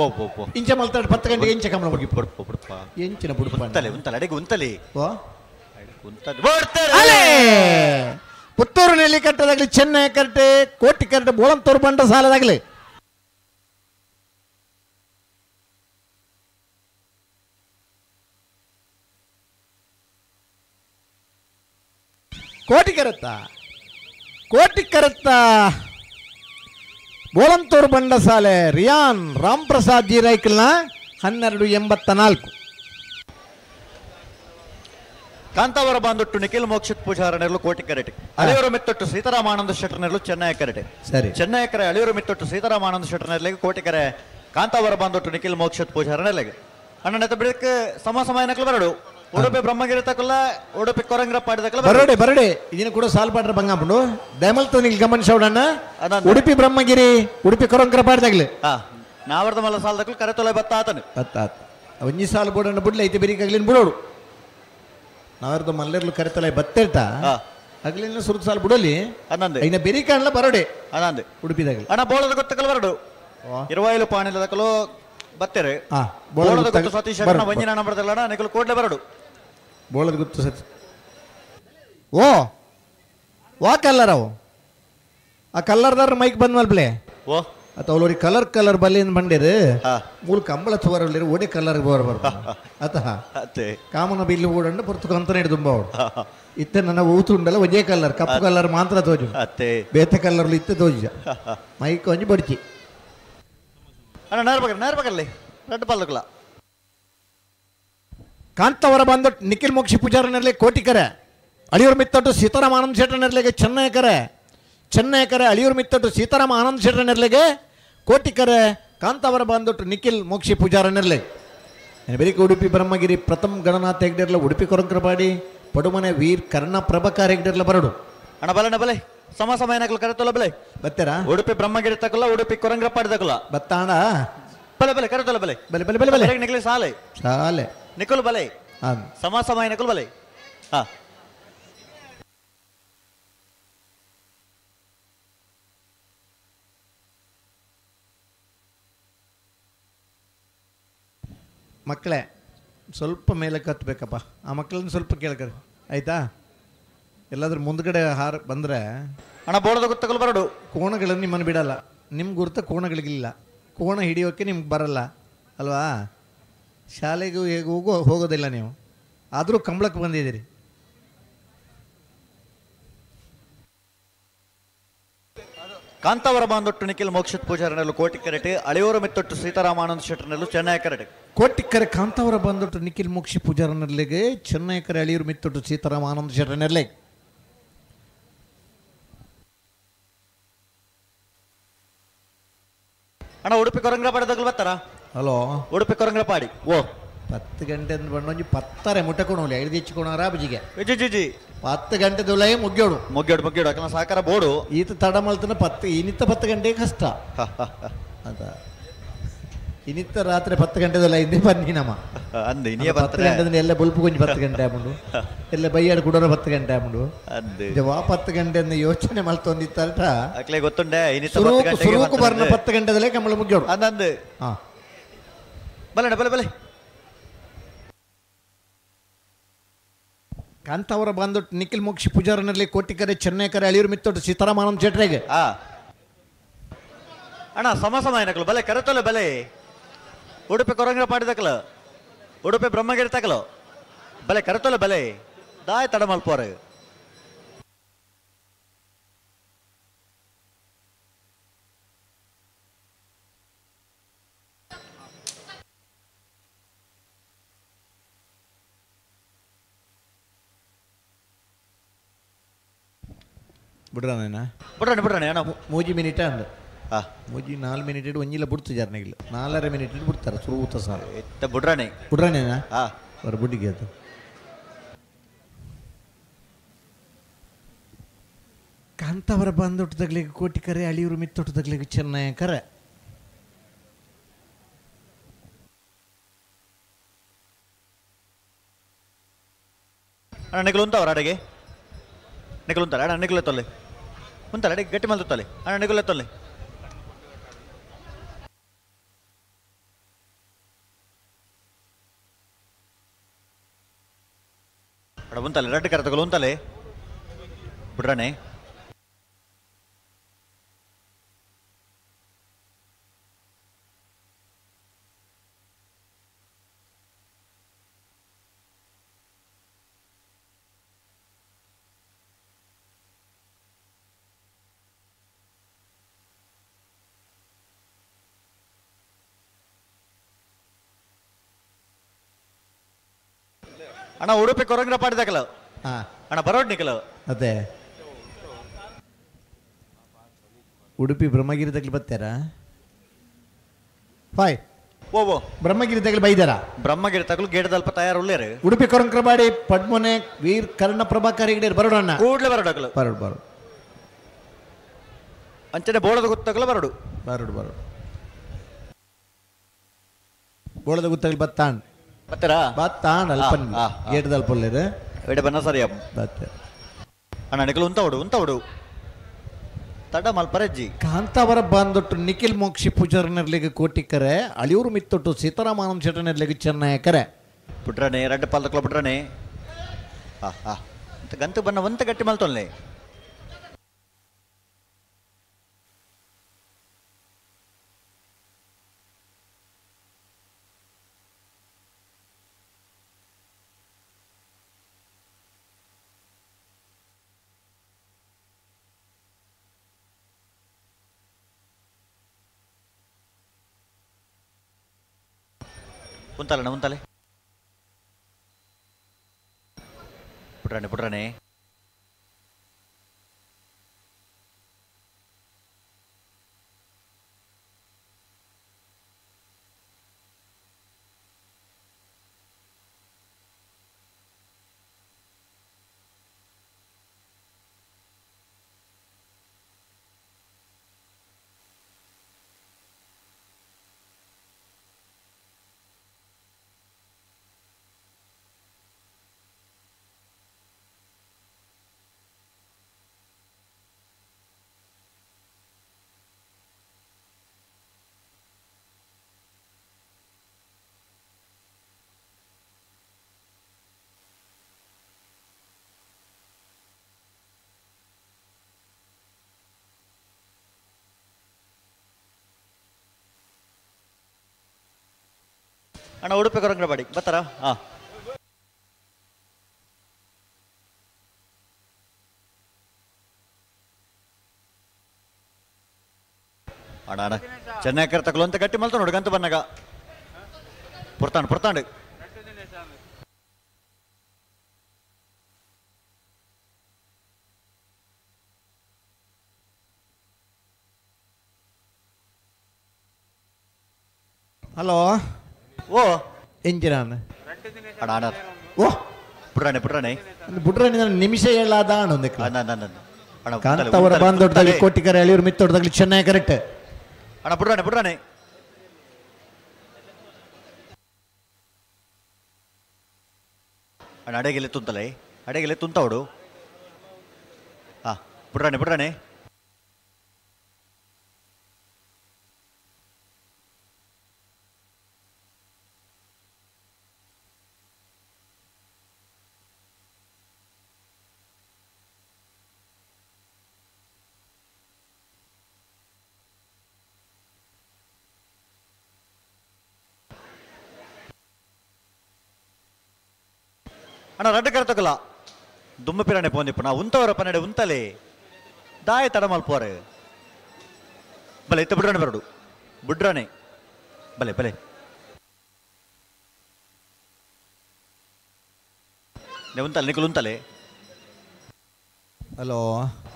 ಓ ಓ ಓ ಇಂಚ ಮಲ್ತಾಡು 10 ಗಂಟೆಗೆ ಇಂಚ ಕಮಲ ಬುಡ್ಪ ಬುಡ್ಪ ಎಂಚಿನ ಬುಡ್ಪ ಉಂತಲೆ ಉಂತಲೆ ಅಡೆಗೆ ಉಂತಲೆ ಓ ಉಂತಲೆ ಪುತ್ತೂರು ನೆಲ್ಲಿಕಟ್ಟದಾಗಲಿ ಚೆನ್ನೈ ಕರಟೆ ಕೋಟಿ ಕರಟೆ ಬೋಳಂತೂರು ಬಂಡ ಸಾಲದಾಗಲಿ ಕೋಟಿ ಕರತ್ತ ಕೋಟಿ ಕರತ್ತ ಬೋಳಂತೂರು ಬಂಡಸಾಲೆ ರಿಯಾನ್ ರಾಮ್ ಪ್ರಸಾದ್ ಜಿ ರೈಕಲ್ನ 12.84. ಕಾಂತಾವರ ಬಾಂದೊಟ್ಟು ನಿಖಿಲ್ ಮೋಕ್ಷಿತ್ ಪೂಜಾರನೆರಲು ಕೋಟಿ ಕರೆಟೆ. ಅಳಿಯೂರು ಮಿತ್ತೊಟ್ಟು ಸೀತಾರಾಮಾನಂದ ಶೆಟ್ಟರ್ನೆರಲು ಚೆನ್ನೈ ಕರೆಟೆ. ಸರಿ ಚೆನ್ನೈ ಕರೆ ಅಳಿಯೂರು ಮಿತ್ತೊಟ್ಟು ಸೀತಾರಾಮಾನಂದ ಶೆಟ್ಟರ್ನೆರಲಿಗೆ ಕೋಟಿ ಕರೆ ಕಾಂತಾವರ ಬಾಂದೊಟ್ಟು ನಿಖಿಲ್ ಮೋಕ್ಷಿತ್ ಪೂಜಾರನೆರಲಿಗೆ. ಅಣ್ಣನ ಬಿಡಕ್ಕೆ ಸಮ ಸಮಯ ನಕಲು ಬರಡು. ಉಡುಪಿ ಬ್ರಹ್ಮಗಿರಿ ತಕಲ್ಲ ಉಡುಪಿ ಕೊರಂಗ್ರ ಪಾಡಿದಕಲ್ಲ ಬರಡೆ ಬರಡೆ ಇದನ್ನ ಕೂಡ ಸಾಲ್ ಪಾಡ್ರ ಬಂಗಾಪುಂಡು ದಯಮಲ್ತು ನಿಲ್ ಗಮನಿಸೋಡಣ್ಣ. ಉಡುಪಿ ಬ್ರಹ್ಮಗಿರಿ ಉಡುಪಿ ಕೊರಂಗ್ರ ಪಾಡ್ದಾಗ್ಲಿ ನಾವರ್ದ ಮಲ್ಲ ಸಾಲದಕ್ಕಲು ಕರೆ ತೊಲೆ ಬತ್ತ ಆತನು ಬತ್ತ ಆತ ಒಂಜಿ ಸಾಲು ಬೋಡಣ್ಣ ಬುಡ್ಲೆ ಐತೆ ಬೆರಿಕಾಗ್ಲಿನ ಬಿಡೋಡು. ನಾವರ್ದ ಮಲ್ಲೆರ್ಲು ಕರೆ ತೊಲೆ ಬತ್ತೇಟ ಅಗ್ಲಿನ ಸುರುತ್ ಸಾಲು ಬಿಡಲಿ ಇನ್ನ ಬೆರಿಕಾಣ್ಲ ಬರಡೆ ಅದಂದೆ ಉಡುಪಿದಾಗಲಿ. ಅಣ್ಣ ಬೋಳದ ಗೊತ್ತಕಲ್ ಬರಡು ಇರುವಾಯಿಲು ಪಾಣಿಲದಕಲು ಬತ್ತೇರೆ ಬೋಳದ ಗೊತ್ತು ಸತೀಶ್ ಅಣ್ಣ ವಂಜಿನ ನಂಬರ್ದಲ್ಲ ನಿಕಲು ಕೋಡ್ಲೆ ಬರಡು. ಬೋಳದ ಗುತ್ತು ಸತಿ ಓ ವಾ ಕಲ್ಲರ್ ಅವು ಆ ಕಲ್ಲರ್ದಾರ ಮೈಕ್ ಬಂದ್ ಮಲ್ಪ್ಲೆ ಓ ಅತ್ತ ಅವ್ರಿ ಕಲರ್ ಕಲರ್ ಬಲ್ಲಿಂದ ಬಂಡಿರು ಮೂಲ ಕಂಬಳ ತುವರಲ್ಲಿ ಒಡೆ ಕಲರ್ ಬೋರ್ ಬರ್ ಅತಃ ಕಾಮನ ಬಿಲ್ಲು ಓಡಂಡು ಪೊರ್ತು ಕಂತನ ಹಿಡಿದು ತುಂಬ ಅವಳು ಇತ್ತೆ ನನ್ನ ಊತುಂಡಲ್ಲ ಒಂದೇ ಕಲರ್ ಕಪ್ಪು ಕಲರ್ ಮಾತ್ರ ತೋಜು ಬೇತೆ ಕಲರ್ ಇತ್ತೆ ತೋಜ ಮೈಕ್ ಒಂಜಿ ಬಡ್ಚಿ. ಅಣ್ಣ ನೇರ ನೇರ ಬಗಲ್ಲಿ ರೆಡ್ ಪಲ್ಲುಕಲ. ಕಾಂತವರ ಬಂದ ನಿಖಿಲ್ ಮೋಕ್ಷಿ ಪೂಜಾರನಲ್ಲಿ ಕೋಟಿಕರೆ ಅಳಿಯೂರು ಮಿತ್ತಟ್ಟು ಸೀತಾರಾಮ ಆನಂದ್ ಶೆಟ್ಟರ್ನೆರ್ಲೆಗೆ ಚೆನ್ನೈಕರೆ ಚೆನ್ನೈಕರೆ ಅಳಿಯೂರು ಮಿತ್ತಟ್ಟು ಸೀತಾರಾಮ ಆನಂದ್ ಶೆಟ್ಟರ್ನೆರ್ಲೆಗೆ ಕೋಟಿಕರೆ ಕಾಂತಾವರ ಬಂದೊಟ್ಟು ನಿಖಿಲ್ ಮೋಕ್ಷಿ ಪೂಜಾರನೆರ್ಲೆ. ಬೆರಿಕೆ ಉಡುಪಿ ಬ್ರಹ್ಮಗಿರಿ ಪ್ರಥಮ ಗಣನಾಥ ಹೆಗ್ಡೆರ್ಲ ಉಡುಪಿ ಕೊರಂಕರಪಾಡಿ ಪಡುಮನೆ ವೀರ್ ಕರ್ಣ ಪ್ರಭಕಾರ ಹೆಗ್ಡೆರ್ಲ ಬರಡು. ಅಣ್ಣ ಬಲಣ್ಣ ಬಲೆ ಸಮ ಸಮಯ ನಕಲು ಕರೆ ತೊಲ ಬಲೆ ಬತ್ತೆರಾ ಉಡುಪಿ ಬ್ರಹ್ಮಗಿರಿ ತಕಲ ಉಡುಪಿ ಕೊರಂಗ್ರಪಾಡಿ ತಕಲ ಬತ್ತಾಣ ಬಲೆ ಬಲೆ ಕರೆ ತೊಲ ಬಲೆ ಬಲೆ ಬಲೆ ಬಲೆ ಬಲೆ ನಿಖಿಲ್ ಸಾಲೆ ಸಾಲೆ ನಿಖಿಲ್ ಬಲೆ ಸಮ ಸಮಯ ನಕಲು ಬಲೆ. ಹಾ ಮಕ್ಕಳೇ ಸ್ವಲ್ಪ ಮೇಲೆ ಕತ್ತಬೇಕಪ್ಪ, ಆ ಮಕ್ಕಳನ್ನ ಸ್ವಲ್ಪ ಕೇಳ್ಕರಿ ಆಯ್ತಾ. ಎಲ್ಲಾದ್ರೂ ಮುಂದ್ಗಡೆ ಹಾರ ಬಂದರೆ ಅಣ್ಣ ಬೋಳದ ಗುತ್ತಗಳು ಬರಡು. ಕೋಣಗಳನ್ನು ನಿಮ್ಮನ್ನು ಬಿಡಲ್ಲ. ನಿಮ್ಮ ಗುರುತ ಕೋಣಗಳಿಗಿಲ್ಲ. ಕೋಣ ಹಿಡಿಯೋಕ್ಕೆ ನಿಮ್ಗೆ ಬರಲ್ಲ ಅಲ್ವಾ? ಶಾಲೆಗೂ ಹೇಗೆ ಹೋಗೋದಿಲ್ಲ ನೀವು, ಆದರೂ ಕಂಬಳಕ್ಕೆ ಬಂದಿದ್ದೀರಿ. ಕಾಂತಾವರ ಬಾಂದೊಟ್ಟು ನಿಖಿಲ್ ಮೋಕ್ಷಿತ್ ಪೂಜಾರನಲ್ಲೂ ಕೋಟಿ ಕರೆಟೆ, ಅಳೆಯೂರು ಮೆತ್ತೊಟ್ಟು ಸೀತಾರಾಮಾನಂದ ಶೆಟ್ಟರ್ನಲ್ಲೂ ಚೆನ್ನೈ ಕರೆಟೆ. ಕೋಟಿಕ್ಕರೆ ಕಾಂತಾವರ ಬಂದೊಟ್ಟು ನಿಖಿಲ್ ಮೋಕ್ಷಿ ಪೂಜಾರನಲ್ಲಿಗೆ, ಚೆನ್ನೈ ಕರೆ ಅಳಿಯೂರು ಮಿತ್ತೊಟ್ಟು ಸೀತಾರಾಮಾನಂದ ಶೆಟ್ಟರ್ನಲ್ಲೇ. ಅಣ್ಣ ಉಡುಪಿ ಕೊರಂಗ್ರಪಾಡಿ ಬರ್ತಾರ? ಹಲೋ, ಉಡುಪಿ ಕೊರಂಗ್ರಪಾಡಿ. ಓ 10 ಗಂಟೆ ಅಂದ್ರೆ ಬಂದು ಒಂಜಿ 10:30 ಮುಟ್ಟಕೊಣೋಲಿ ಐದು ಹೆಚ್ಚಿಕೊಣಾರ ಬಜಿಗೆ. ಜಿ ಜಿ 10 ಗಂಟೆ ದುಲೈ ಮುಗ್ಯೋಡು ಮುಗ್ಯೋಡು ಮುಗ್ಯೋಡು ಯಾಕಂದ್ರೆ ಸಹಕಾರ ಬೋಡು. ಈತ ತಡ ಮಲ್ತನ 10 ಇನ್ನಿತ್ತ 10 ಗಂಟೆ ಕಷ್ಟ ಅಂತ. ಇನ್ನಿತ್ತ ರಾತ್ರಿ 10 ಗಂಟೆ ದುಲೈ ಹಿಂದೆ ಬನ್ನಿ ನಮ್ಮ ಅಂದು ಇನ್ನೇ 10 ಗಂಟೆ ಎಲ್ಲ ಬುಲ್ಪು ಕೊಂಚ 10 ಗಂಟೆ ಆಮುಂಡು, ಎಲ್ಲ ಬೈಯಾಡು ಕುಡೋರ 10 ಗಂಟೆ ಆಮುಂಡು. ವಾ 10 ಗಂಟೆ ಅಂದ ಯೋಚನೆ ಮಲ್ತೊಂದಿತ್ತ ಅಕ್ಲೆ ಗೊತ್ತುಂಡೆ. ಸುರುಕು ಬರ್ನ 10 ಗಂಟೆದಲ್ಲೇ ಕಂಬಳ ಮುಗ್ಯೋಡು ಅಂದಂದು. ಹಾ ಬಲೆ ಬಲೆ ಬಲೆ. ಕಾಂತಾವರ ಬಂದೊಟ್ಟು ನಿಖಿಲ್ ಮೋಕ್ಷಿ ಪೂಜಾರನಲ್ಲಿ ಕೋಟಿಕರೆ ಚೆನ್ನೈಕರೆ ಅಳಿಯೂರು ಮಿತ್ತೊಟ್ಟು ಸೀತಾರಾಮಾನಂದ ಶೆಟ್ರೆಗೆ. ಅಣ್ಣ ಸಮ ಸಮ ಏನಕಲು ಬಲೆ ಕರೆತೊಲೆ ಬಲೆ. ಉಡುಪಿ ಕೊರಂಗ್ರ ಪಾಡಿದಕಲ, ಉಡುಪಿ ಬ್ರಹ್ಮಗಿರಿ ತಕಲು ಬಲೆ ಕರೆತೊಲೆ ಬಲೆ. ದಾಯ ತಡ ಮಲ್ಪೋರೆ. ಬಿಡ್ರಾನೇನಾ? ಬಿಡ್ರಾಣೆ ಬಿಡ್ರಾಣೆ ಅಣ್ಣ. ಮೂಜಿ ಮಿನಿಟ್ ಅಂದ ಮೂಜಿ 4 ಮಿನಿಟ್ ಇಟ್ಟು ಒಂಜಿಲ್ಲ ಬಿಡ್ತು ಜಾರನಿಗಿಲ್ಲ. 4.5 ಮಿನಿಟ್ ಇಟ್ಟು ಬಿಡ್ತಾರೆ ಸುರುತ ಸಾಲ. ಬಿಡ್ರಾಣೆ ಬಿಡ್ರಾಣೇನಾ? ಅವ್ರ ಬುಡ್ಡಿಗೆ ಅದು. ಕಾಂತಾವರ ಬಂದೊಟ್ಟದಾಗ್ಲಿಗೆ ಕೋಟಿ ಕರೆ, ಅಳಿಯೂರು ಮಿತ್ತೊಟ್ಟದಾಗ್ಲಿಗೆ ಚೆನ್ನೈ ಕರೆ. ಅಣ್ಣ ನಿಖಲು ಉಂಟವ್ರ ಅಡೆಗೆ ನಿಖಲು ಉಂತಾರೆ. ಅಣ್ಣ ನಿಖಲು ತೊಲೆ ಉಂತಾರೆ ಅಡಿಗೆ ಗಟ್ಟಿ ಮಲ್ತೊಲೆ. ಅಣ್ಣ ನಿಖಲು ತೊಲೆ. ಅಣ್ಣ ಉಂತಲೆ ರಡ್ಡು ಕರೆ ತಗೊಳ್ಳು ಉಂತಲೆ ಬಿಡ್ರಾಣೆ. ಅಣ್ಣ ಉಡುಪಿ ಕೊರಂಗ್ರ ಪಾಡಿದಾಕಲ. ಅಣ್ಣ ಬರೋಡ್ ನಿಖಲ. ಅದೇ ಉಡುಪಿ ಬ್ರಹ್ಮಗಿರಿ ತಗ್ಲಿ ಬರ್ತಾರ? ಫಾಯ್ ಓ ಓ ಬ್ರಹ್ಮಗಿರಿ ತಗ್ಲಿ ಬೈದಾರ? ಬ್ರಹ್ಮಗಿರಿ ತಗ್ಲು ಗೇಟದಲ್ಪ ತಯಾರು ಉಳ್ಳೇರು. ಉಡುಪಿ ಕೊರಂಕ್ರಬಾಡಿ ಪಡ್ಮೊನೆ ವೀರ್ ಕರ್ಣ ಪ್ರಭಾಕರ್ ಹೆಗಡೆ ಬರೋಣ ಅಣ್ಣ. ಕೂಡ್ಲೆ ಬರೋಡಕಲು ಬರೋಡು ಬರೋಡು. ಅಂಚನೆ ಬೋಳದ ಗುತ್ತಕಲು ಬರೋಡು ಬರೋಡು ಬರೋಡು. ಬೋಳದ ಗುತ್ತಕಲು ಬತ್ತಾಂಡ್ ಬತ್ತರ ಬತ್ತಾಂಡ್ ಅಲ್ಪ ಗೇಟದಲ್ಪ ಉಳ್ಳೇರು. ಎಡೆ ಬನ್ನ ಸರಿಯ ಬತ್ತೆ. ಅಣ್ಣ ನಿಖಲು ಉಂತವಡು ಉಂತವಡು ತಡ ಮಲ್ಪರಜ್ಜಿ. ಕಾಂತಾವರ ಬಂದೊಟ್ಟು ನಿಖಿಲ್ ಮೋಕ್ಷಿ ಪೂಜಾರನರ್ಲಿಗೆ ಕೋಟಿಕರೆ, ಅಳಿಯೂರು ಮಿತ್ತೊಟ್ಟು ಸೀತಾರಾಮಾನಂದ ಶೆಟ್ಟನರ್ಲಿಗೆ ಚೆನ್ನಯಕರೆ. ಬಿಟ್ರಾಣೆ ರಡ್ಡು ಪಾಲ್ದಕ್ಲ ಬಿಟ್ರಾಣೆ. ಹಾ ಹಾ ಗಂತು ಬನ್ನ ಒಂತ ಗಟ್ಟಿ ಮಲ್ತೊಲ್ಲೆ. ಉಂತಲಣ್ಣ ಉಂತಲೆ ಪುಟ್ರಾಣೆ ಪುಟ್ರಾಣೆ. ಅಣ್ಣ ಉಡುಪಿ ಕೊರಂಗ್ರಪಾಡಿ ಬತ್ತಾರ? ಹಾಂ ಅಣ್ಣ ಅಣ್ಣ ಚೆನ್ನೈ ಕರ್ತಕಲು ಅಂತ ಗಟ್ಟಿ ಮಲ್ತ ನೋಡು ಗಂತ ಬನ್ನಾಗ ಪುರ್ತಾಂಡು ಪುರ್ತಾಂಡು. ಹಲೋ ಓ ಎಂಜಿನಾನ್ ಅಣ್ಣ ಅಣ್ಣ ಓ ಪುಡ್ರಾಣೆ ಪುಡ್ರಾಣೆ ಬುಡ್ರಾಣಿ ನಿಮಿಷ ಹೇಳಾದ ಅಣ್ಣ ಅಣ್ಣ ಕಾಂತಾವರ ಬಾಂದೊಡ್ಡದಲ್ಲಿ ಕೋಟಿಕರೆ ಅಳಿಯೂರು ಮಿತ್ತೊಡ್ಡದಲ್ಲಿ ಚೆನ್ನೈ ಕರೆಕ್ಟ್. ಅಣ್ಣ ಬುಡ್ರಾಣೆ ಬುಡ್ರಾಣೆ. ಅಣ್ಣ ಅಡೆಗೆಲೆ ತುಂತಲೆ ಅಡೆಗೆಲೆ ತುಂತವಡು. ಹಾಂ ಬುಡ್ರಾಣೆ ಬುಡ್ರಾಣೆ. ಅಣ್ಣ ರಡ್ಡು ಕರ್ತಕಲ ದುಮ್ಮ ಪಿರಾಣೆ ಪೋಂದಿಪ್ಪು ನಾ ಉಂತವರ ಪನ್ನಡೆ ಉಂತಲೆ ದಾಯ ತಡ ಮಲ್ಪೋರೆ ಬಲೆ ಇತ್ತ ಬುಡ್ರಾಣೆ ಬರಡು ಬುಡ್ರಾಣೆ ಬಲೆ ಬಲೆ ನೀವು ಉಂತಲೆ ನಿಕುಲು ಉಂತಲೆ. ಹಲೋ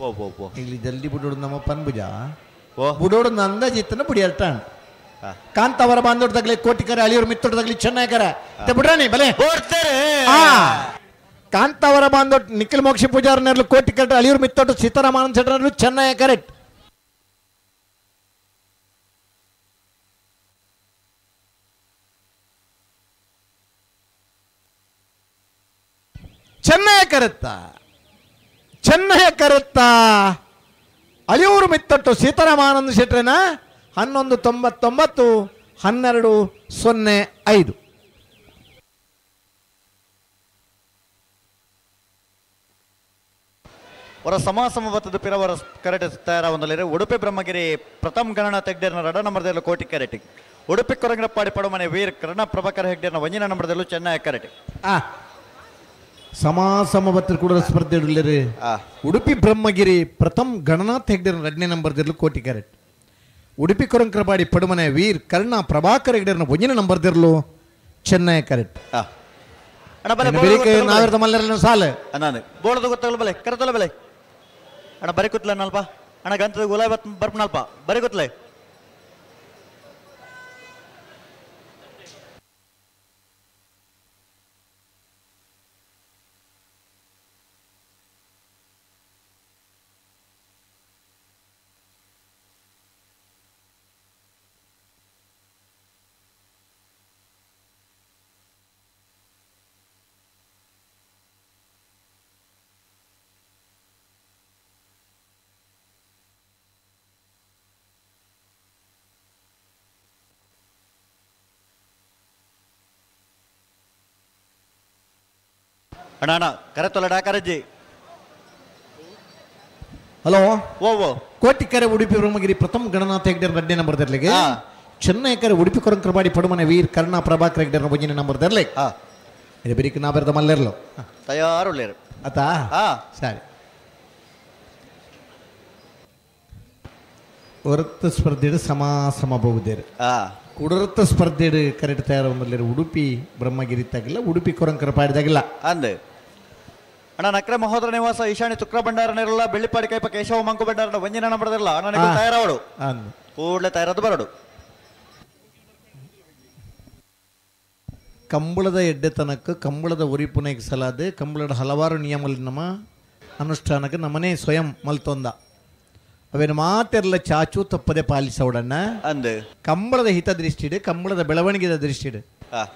ಓ ಓ ಓ ಇಲ್ಲಿ ಜಲ್ದಿ ಬುಡೋಡು ನಮ್ಮ ಪನ್ಬುಜ ಓ ಬುಡೋಡು ನಂದಾಜಿತ್ತನ ಬುಡಿಯಲ್ತಾಣ ಕಾಂತಾವರ ಬಾಂದೊಡ್ಡದಾಗ್ಲಿ ಕೋಟಿಕರ ಅಳಿಯೂರು ಮಿತ್ತೊಡ್ಡದಾಗ್ಲಿ ಚೆನ್ನೈಕರ ಬುಡ್ರಾಣಿ ಬಲೆ ಕಾಂತಾವರ ಬಾಂದೊಡ್ ನಿಖಿಲ್ ಮೋಕ್ಷ ಪೂಜಾರನರ್ಲು ಕೋಟಿಕರ ಅಳಿಯೂರು ಮಿತ್ತೊಟ್ಟು ಸೀತಾರಾಮಾನಂದ ಶೆಟ್ಟರ್ಲು ಚೆನ್ನೈ ಕರೆಕ್ಟ್. ಚೆನ್ನೈ ಕರೆತ್ತ ಚೆನ್ನೈ ಕರೆತ್ತ ಅಳಿಯೂರು ಮಿತ್ತೊಟ್ಟು ಸೀತಾರಾಮಾನಂದ ಶೆಟ್ಟರನ 11.99 12.05. ಅವರ ಸಮಾಸಮ ಬತ್ತದ ಪಿರವರ ಕರೆಟ್ ತಯಾರಾವಂದಲೇರೆ ಉಡುಪಿ ಬ್ರಹ್ಮಗಿರಿ ಪ್ರಥಮ ಗಣನ ತೆಗ್ದೇರ್ನ ರಡ ನಂಬರ್ದಲ್ಲೂ ಕೋಟಿ ಕರೆಟಿ ಉಡುಪಿ ಕೊರಂಗ್ರಪ್ಪಾಡಿ ಪಡಮನೆ ವೀರ್ ಕರ್ಣ ಪ್ರಭಾಕರ್ ಹೆಗ್ಡೇರ್ನ ಒಂಜಿನ ನಂಬರ್ದಲ್ಲೂ ಚೆನ್ನೈ ಕರೆಟಿ. ಸಮಾಸಮ ಬತ್ತ ಕೂಡ ಸ್ಪರ್ಧೆ ಇಡಲಿರಿ ಉಡುಪಿ ಬ್ರಹ್ಮಗಿರಿ ಪ್ರಥಮ ಗಣನಾಥ್ ಹೆಗ್ಡೇರ್ನ ಎರಡನೇ ನಂಬರ್ದಲ್ಲೂ ಕೋಟಿ ಕ್ಯಾರೆಟ್ ಉಡುಪಿ ಕೊರಂಕ್ರಪಾಡಿ ಪಡುಮನೆ ವೀರ್ ಕರ್ಣ ಪ್ರಭಾಕರ್ ಹೆಗ್ಡೇರ್ನ ಒಂಜಿನ ನಂಬರ್ದಿರಲು ಚೆನ್ನೈ ಕರೆಕ್ಟ್. ನಾವಿರ್ದ ಮಲ್ಲರಲ್ಲ ಸಾಲ ನಾನು ಬೋಳದ ಗೊತ್ತಾಗಲ್ಲ ಬಲೆ ಕರೆತಲ್ಲ ಬಲೆ ಅಣ್ಣ ಬರಿ ಕೂತ್ಲ ನಲ್ಪ ಅಣ್ಣ ಗಂತದ ಗುಲಾಬಿ ಬರ್ಪನಲ್ಪ ಬರಿ ಕೂತ್ಲೆ. ಅಣ್ಣ ಅಣ್ಣ ಕರೆತೊಲ್ಲ ಡಾಕರಜ್ಜಿ. ಹಲೋ ಓ ಓ ಕೋಟಿಕೆರೆ ಉಡುಪಿ ಬ್ರಹ್ಮಗಿರಿ ಪ್ರಥಮ ಗಣನಾಥ ಹೆಗ್ಡೇರ್ ರಡ್ಡೆ ನಂಬರ್ ದರ್ಲಿಗೆ ಚೆನ್ನೈಕರೆ ಉಡುಪಿ ಕೊರಂಕರಬಾಡಿ ಪಡುಮನೆ ವೀರ್ ಕರ್ಣ ಪ್ರಭಾಕರ್ ಹೆಗ್ಡೇರ್ ಬೊಂಜಿನ ನಂಬರ್ ದರ್ಲೆ ಇದು ಬೆರಿಕ್ ನಾ ಬೆರ್ದ ಮಲ್ಲೆರ್ಲು ತಯಾರುಳ್ಳೇರು ಆತಾ ಸರಿ. ಹೊರತ ಸ್ಪರ್ಧೆಡು ಸಮ ಸಮ ಬಹುದೇರು ಕುಡರತ ಸ್ಪರ್ಧೆಡು ಕರೆಕ್ಟ್ ತಯಾರು ಉಡುಪಿ ಬ್ರಹ್ಮಗಿರಿ ತಾಗಿಲ್ಲ ಉಡುಪಿ ಕೊರಂಕರ ಪಾಡಿದಾಗಿಲ್ಲ ಅಂದೆ. ಅಣ್ಣ ನಕ್ರೆ ಮಹೋದರ ನಿವಾಸ ಈಶಾನ್ಯ ತುಕ್ರ ಭಂಡಾರನಿರಲ್ಲ ಬೆಳ್ಳಿಪಾಡಿ ಕೈಪ ಕೇಶವ ಮಂಕು ಭಂಡಾರನ ವಂಜಿನ ನಂಬರದಿರಲ್ಲ ಅಣ್ಣ ತಯಾರಾವಡು ಕೂಡಲೇ ತಯಾರದು ಬರಡು. ಕಂಬಳದ ಎಡ್ಡೆತನಕ್ಕೆ ಕಂಬಳದ ಉರಿಪುನೆಗೆ ಸಲಾದೆ ಕಂಬಳದ ಹಲವಾರು ನಿಯಮಗಳು ನಮ್ಮ ಅನುಷ್ಠಾನಕ್ಕೆ ನಮ್ಮನೇ ಸ್ವಯಂ ಮಲ್ತೊಂದ ಅವೇನು ಮಾತೆಲ್ಲ ಚಾಚು ತಪ್ಪದೆ ಪಾಲಿಸೋಡಣ್ಣ ಅಂದು ಕಂಬಳದ ಹಿತದೃಷ್ಟಿಡು ಕಂಬಳದ ಬೆಳವಣಿಗೆದ ದೃಷ್ಟಿಡು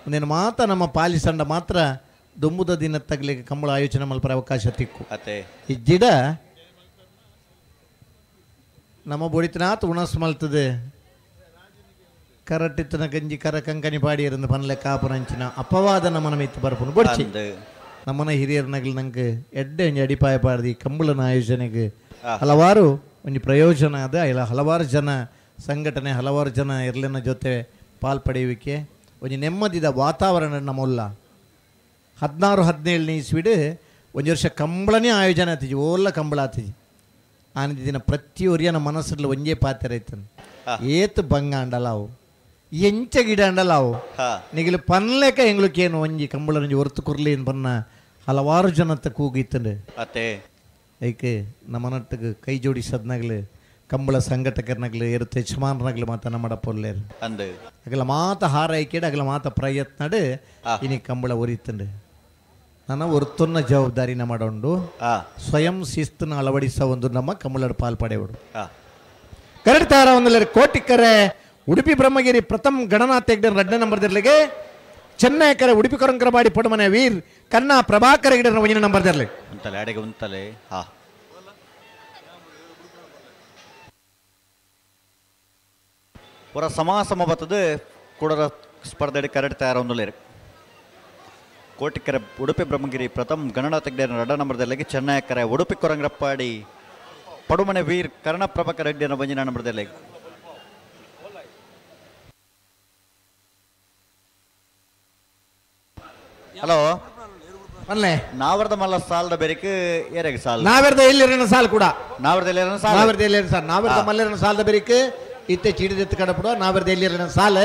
ಒಂದೇನು ಮಾತ ನಮ್ಮ ಪಾಲಿಸಂಡ ಮಾತ್ರ ದುಂಬುದ ದಿನ ತಗಲಿಕ್ಕೆ ಕಂಬಳ ಆಯೋಜನೆ ಮಲ್ಪರ ಅವಕಾಶ ತಿಕ್ಕು ಇಜ್ಜಿಡ ನಮ್ಮ ಬೊಡಿತನಾತ್ ಉಣಸ್ ಮಲ್ತದೆ ಕರಟಿತ್ತನ ಗಂಜಿ ಕರ ಕಂಕನಿ ಪಾಡಿ ಇರಂದು ಪನ್ಲೆ ಕಾಪುನಂಚಿನ ಅಪವಾದ ನಮ್ಮನ ಮಿತ್ತು ಬರ್ಪುನು ಬೊಡ್ಚಿ ನಮ್ಮನ ಹಿರಿಯರ್ನಗಲ್ ನಂಗೆ ಎಡ್ಡೆ ಒಂಜಿ ಅಡಿಪಾಯ ಪಾಡ್ದಿ ಕಂಬಳನ ಆಯೋಜನೆಗೆ ಹಲವಾರು ಒಂಜಿ ಪ್ರಯೋಜನ ಅದ ಇಲ್ಲ ಹಲವಾರು ಜನ ಸಂಘಟನೆ ಹಲವಾರು ಜನ ಇರ್ಲಿನ ಜೊತೆ ಪಾಲ್ಪಡೆಯುವಿಕೆ ಒಂಜಿ ನೆಮ್ಮದಿದ ವಾತಾವರಣ ನಮ್ಮಲ್ಲ 16 17ನೇ ಇಸ್ವಿಡ್ ಒಂಜಿ ವರ್ಷ ಕಂಬಳನೇ ಆಯೋಜನೆ ಆತಿಜಿ ಓಲ್ಲ ಕಂಬಳ ಆತಿಜಿ ಆನಂದ ದಿನ ಪ್ರತಿಯೊರಿಯನ ಮನಸ್ಸಲ್ಲಿ ಒಂಜೇ ಪಾತ್ರ ಐತನು ಏತ್ ಬಂಗ ಅಂಡಲಾವು ಎಂಚ ಗಿಡ ಅಂಡಲಾವು ನಿಗಿಲು ಪನ್ಲೆಕ ಎಂಗ್ಲಕ್ಕೇನು ಒಂಜಿ ಕಂಬಳನೊಂಜಿ ಹೊರ್ತು ಕೊರ್ಲಿ ಬನ್ನ ಹಲವಾರು ಜನತ್ತ ಕೂಗಿತ್ತಂಡು ಅತ್ತೆ ಐಕೆ ನಮ್ಮ ನಟ್ಟಿಗೆ ಕೈ ಜೋಡಿಸದ್ನಾಗಲು ಕಂಬಳ ಸಂಘಟಕರ್ನಾಗಲು ಎರುತ್ತ ಯಜಮಾನನಾಗಲು ಮಾತ ನಮ್ಮಡ ಪೊಲ್ಲೇರು ಅಂದು ಅಗಲ ಮಾತ ಹಾರೈಕೆಡು ಅಗಲ ಮಾತ ಪ್ರಯತ್ನಡು ಇನಿ ಕಂಬಳ ಒರಿತಂಡು ನನ್ನ ಒರ್ತೊನ್ನ ಜವಾಬ್ದಾರಿನ ಮಾಡೋಂಡು ಸ್ವಯಂ ಶಿಸ್ತನ್ನು ಅಳವಡಿಸ ಒಂದು ನಮ್ಮ ಕಂಬಳಡು ಪಾಲ್ಪಡೆಯವರು ಕರಡ್ ತಾರ ಒಂದಲ್ಲ ಕೋಟಿಕ್ಕರೆ ಉಡುಪಿ ಬ್ರಹ್ಮಗಿರಿ ಪ್ರಥಮ ಗಣನಾಥ ಹೆಗ್ಡೆ ರಡ್ಡ ನಂಬರ್ ದಿರ್ಲಿಗೆ ಚೆನ್ನೈ ಕರೆ ಉಡುಪಿ ಕೊರಂಕರಬಾಡಿ ಪಡುಮನೆ ವೀರ್ ಕನ್ನ ಪ್ರಭಾಕರ ಹೆಗ್ಡೆ ಒಂದಿನ ನಂಬರ್ ದಿರ್ಲಿ ಉಂತಲೆ ಅಡೆಗೆ ಉಂತಲೆ ಹಾ ಪೂರ ಸಮಾಸಮ ಬರ್ತದೆ ಕೂಡರ ಸ್ಪರ್ಧೆ ಕರೆಕ್ಟ್ ತಯಾರ ಒಂದುಲೇರು ಕೋಟಿಕೆರೆ ಉಡುಪಿ ಬ್ರಹ್ಮಗಿರಿ ಪ್ರಥಮ ಗಣನಾಥ ಹೆಗ್ಡೆ ರಡ್ಡ ನಂಬರ್ ದಿರ್ಲಿಗೆ ಚೆನ್ನೈ ಕರೆ ಉಡುಪಿ ಕೊರಂಗರಪ್ಪಾಡಿ ಪಡುಮನೆ ವೀರ್ ಕರ್ಣ ಪ್ರಭಾಕರ ಹೆಗ್ಡೆ ಒಂದಿನ ನಂಬರ್ ದಿರ್ಲಿಗೆ. ಹಲೋ ಅಲ್ಲೇ ನಾವರ್ದ ಮಲ್ಲ ಸಾಲದ ಬೆರಿಕ್ ಏರೆಗ್ ಸಾಲ ನಾವೆರ್ದ ಎಲ್ಲಿರನ ಸಾಲ್ ಕೂಡ ನಾವರ್ದ ಎಲ್ಲಿರನ ಸಾಲ ನಾವೆರ್ದ ಎಲ್ಲಿರನ ಸಾಲ್ ನಾವೆರ್ದ ಮಲ್ಲೇರನ ಸಾಲದ ಬೆರಿಕ್ ಇತ್ತೆ ಚೀಡಿದೆತ್ತು ಕಡಪುಡ ನಾವೆರ್ದ ಎಲ್ಲಿರನ ಸಾಲ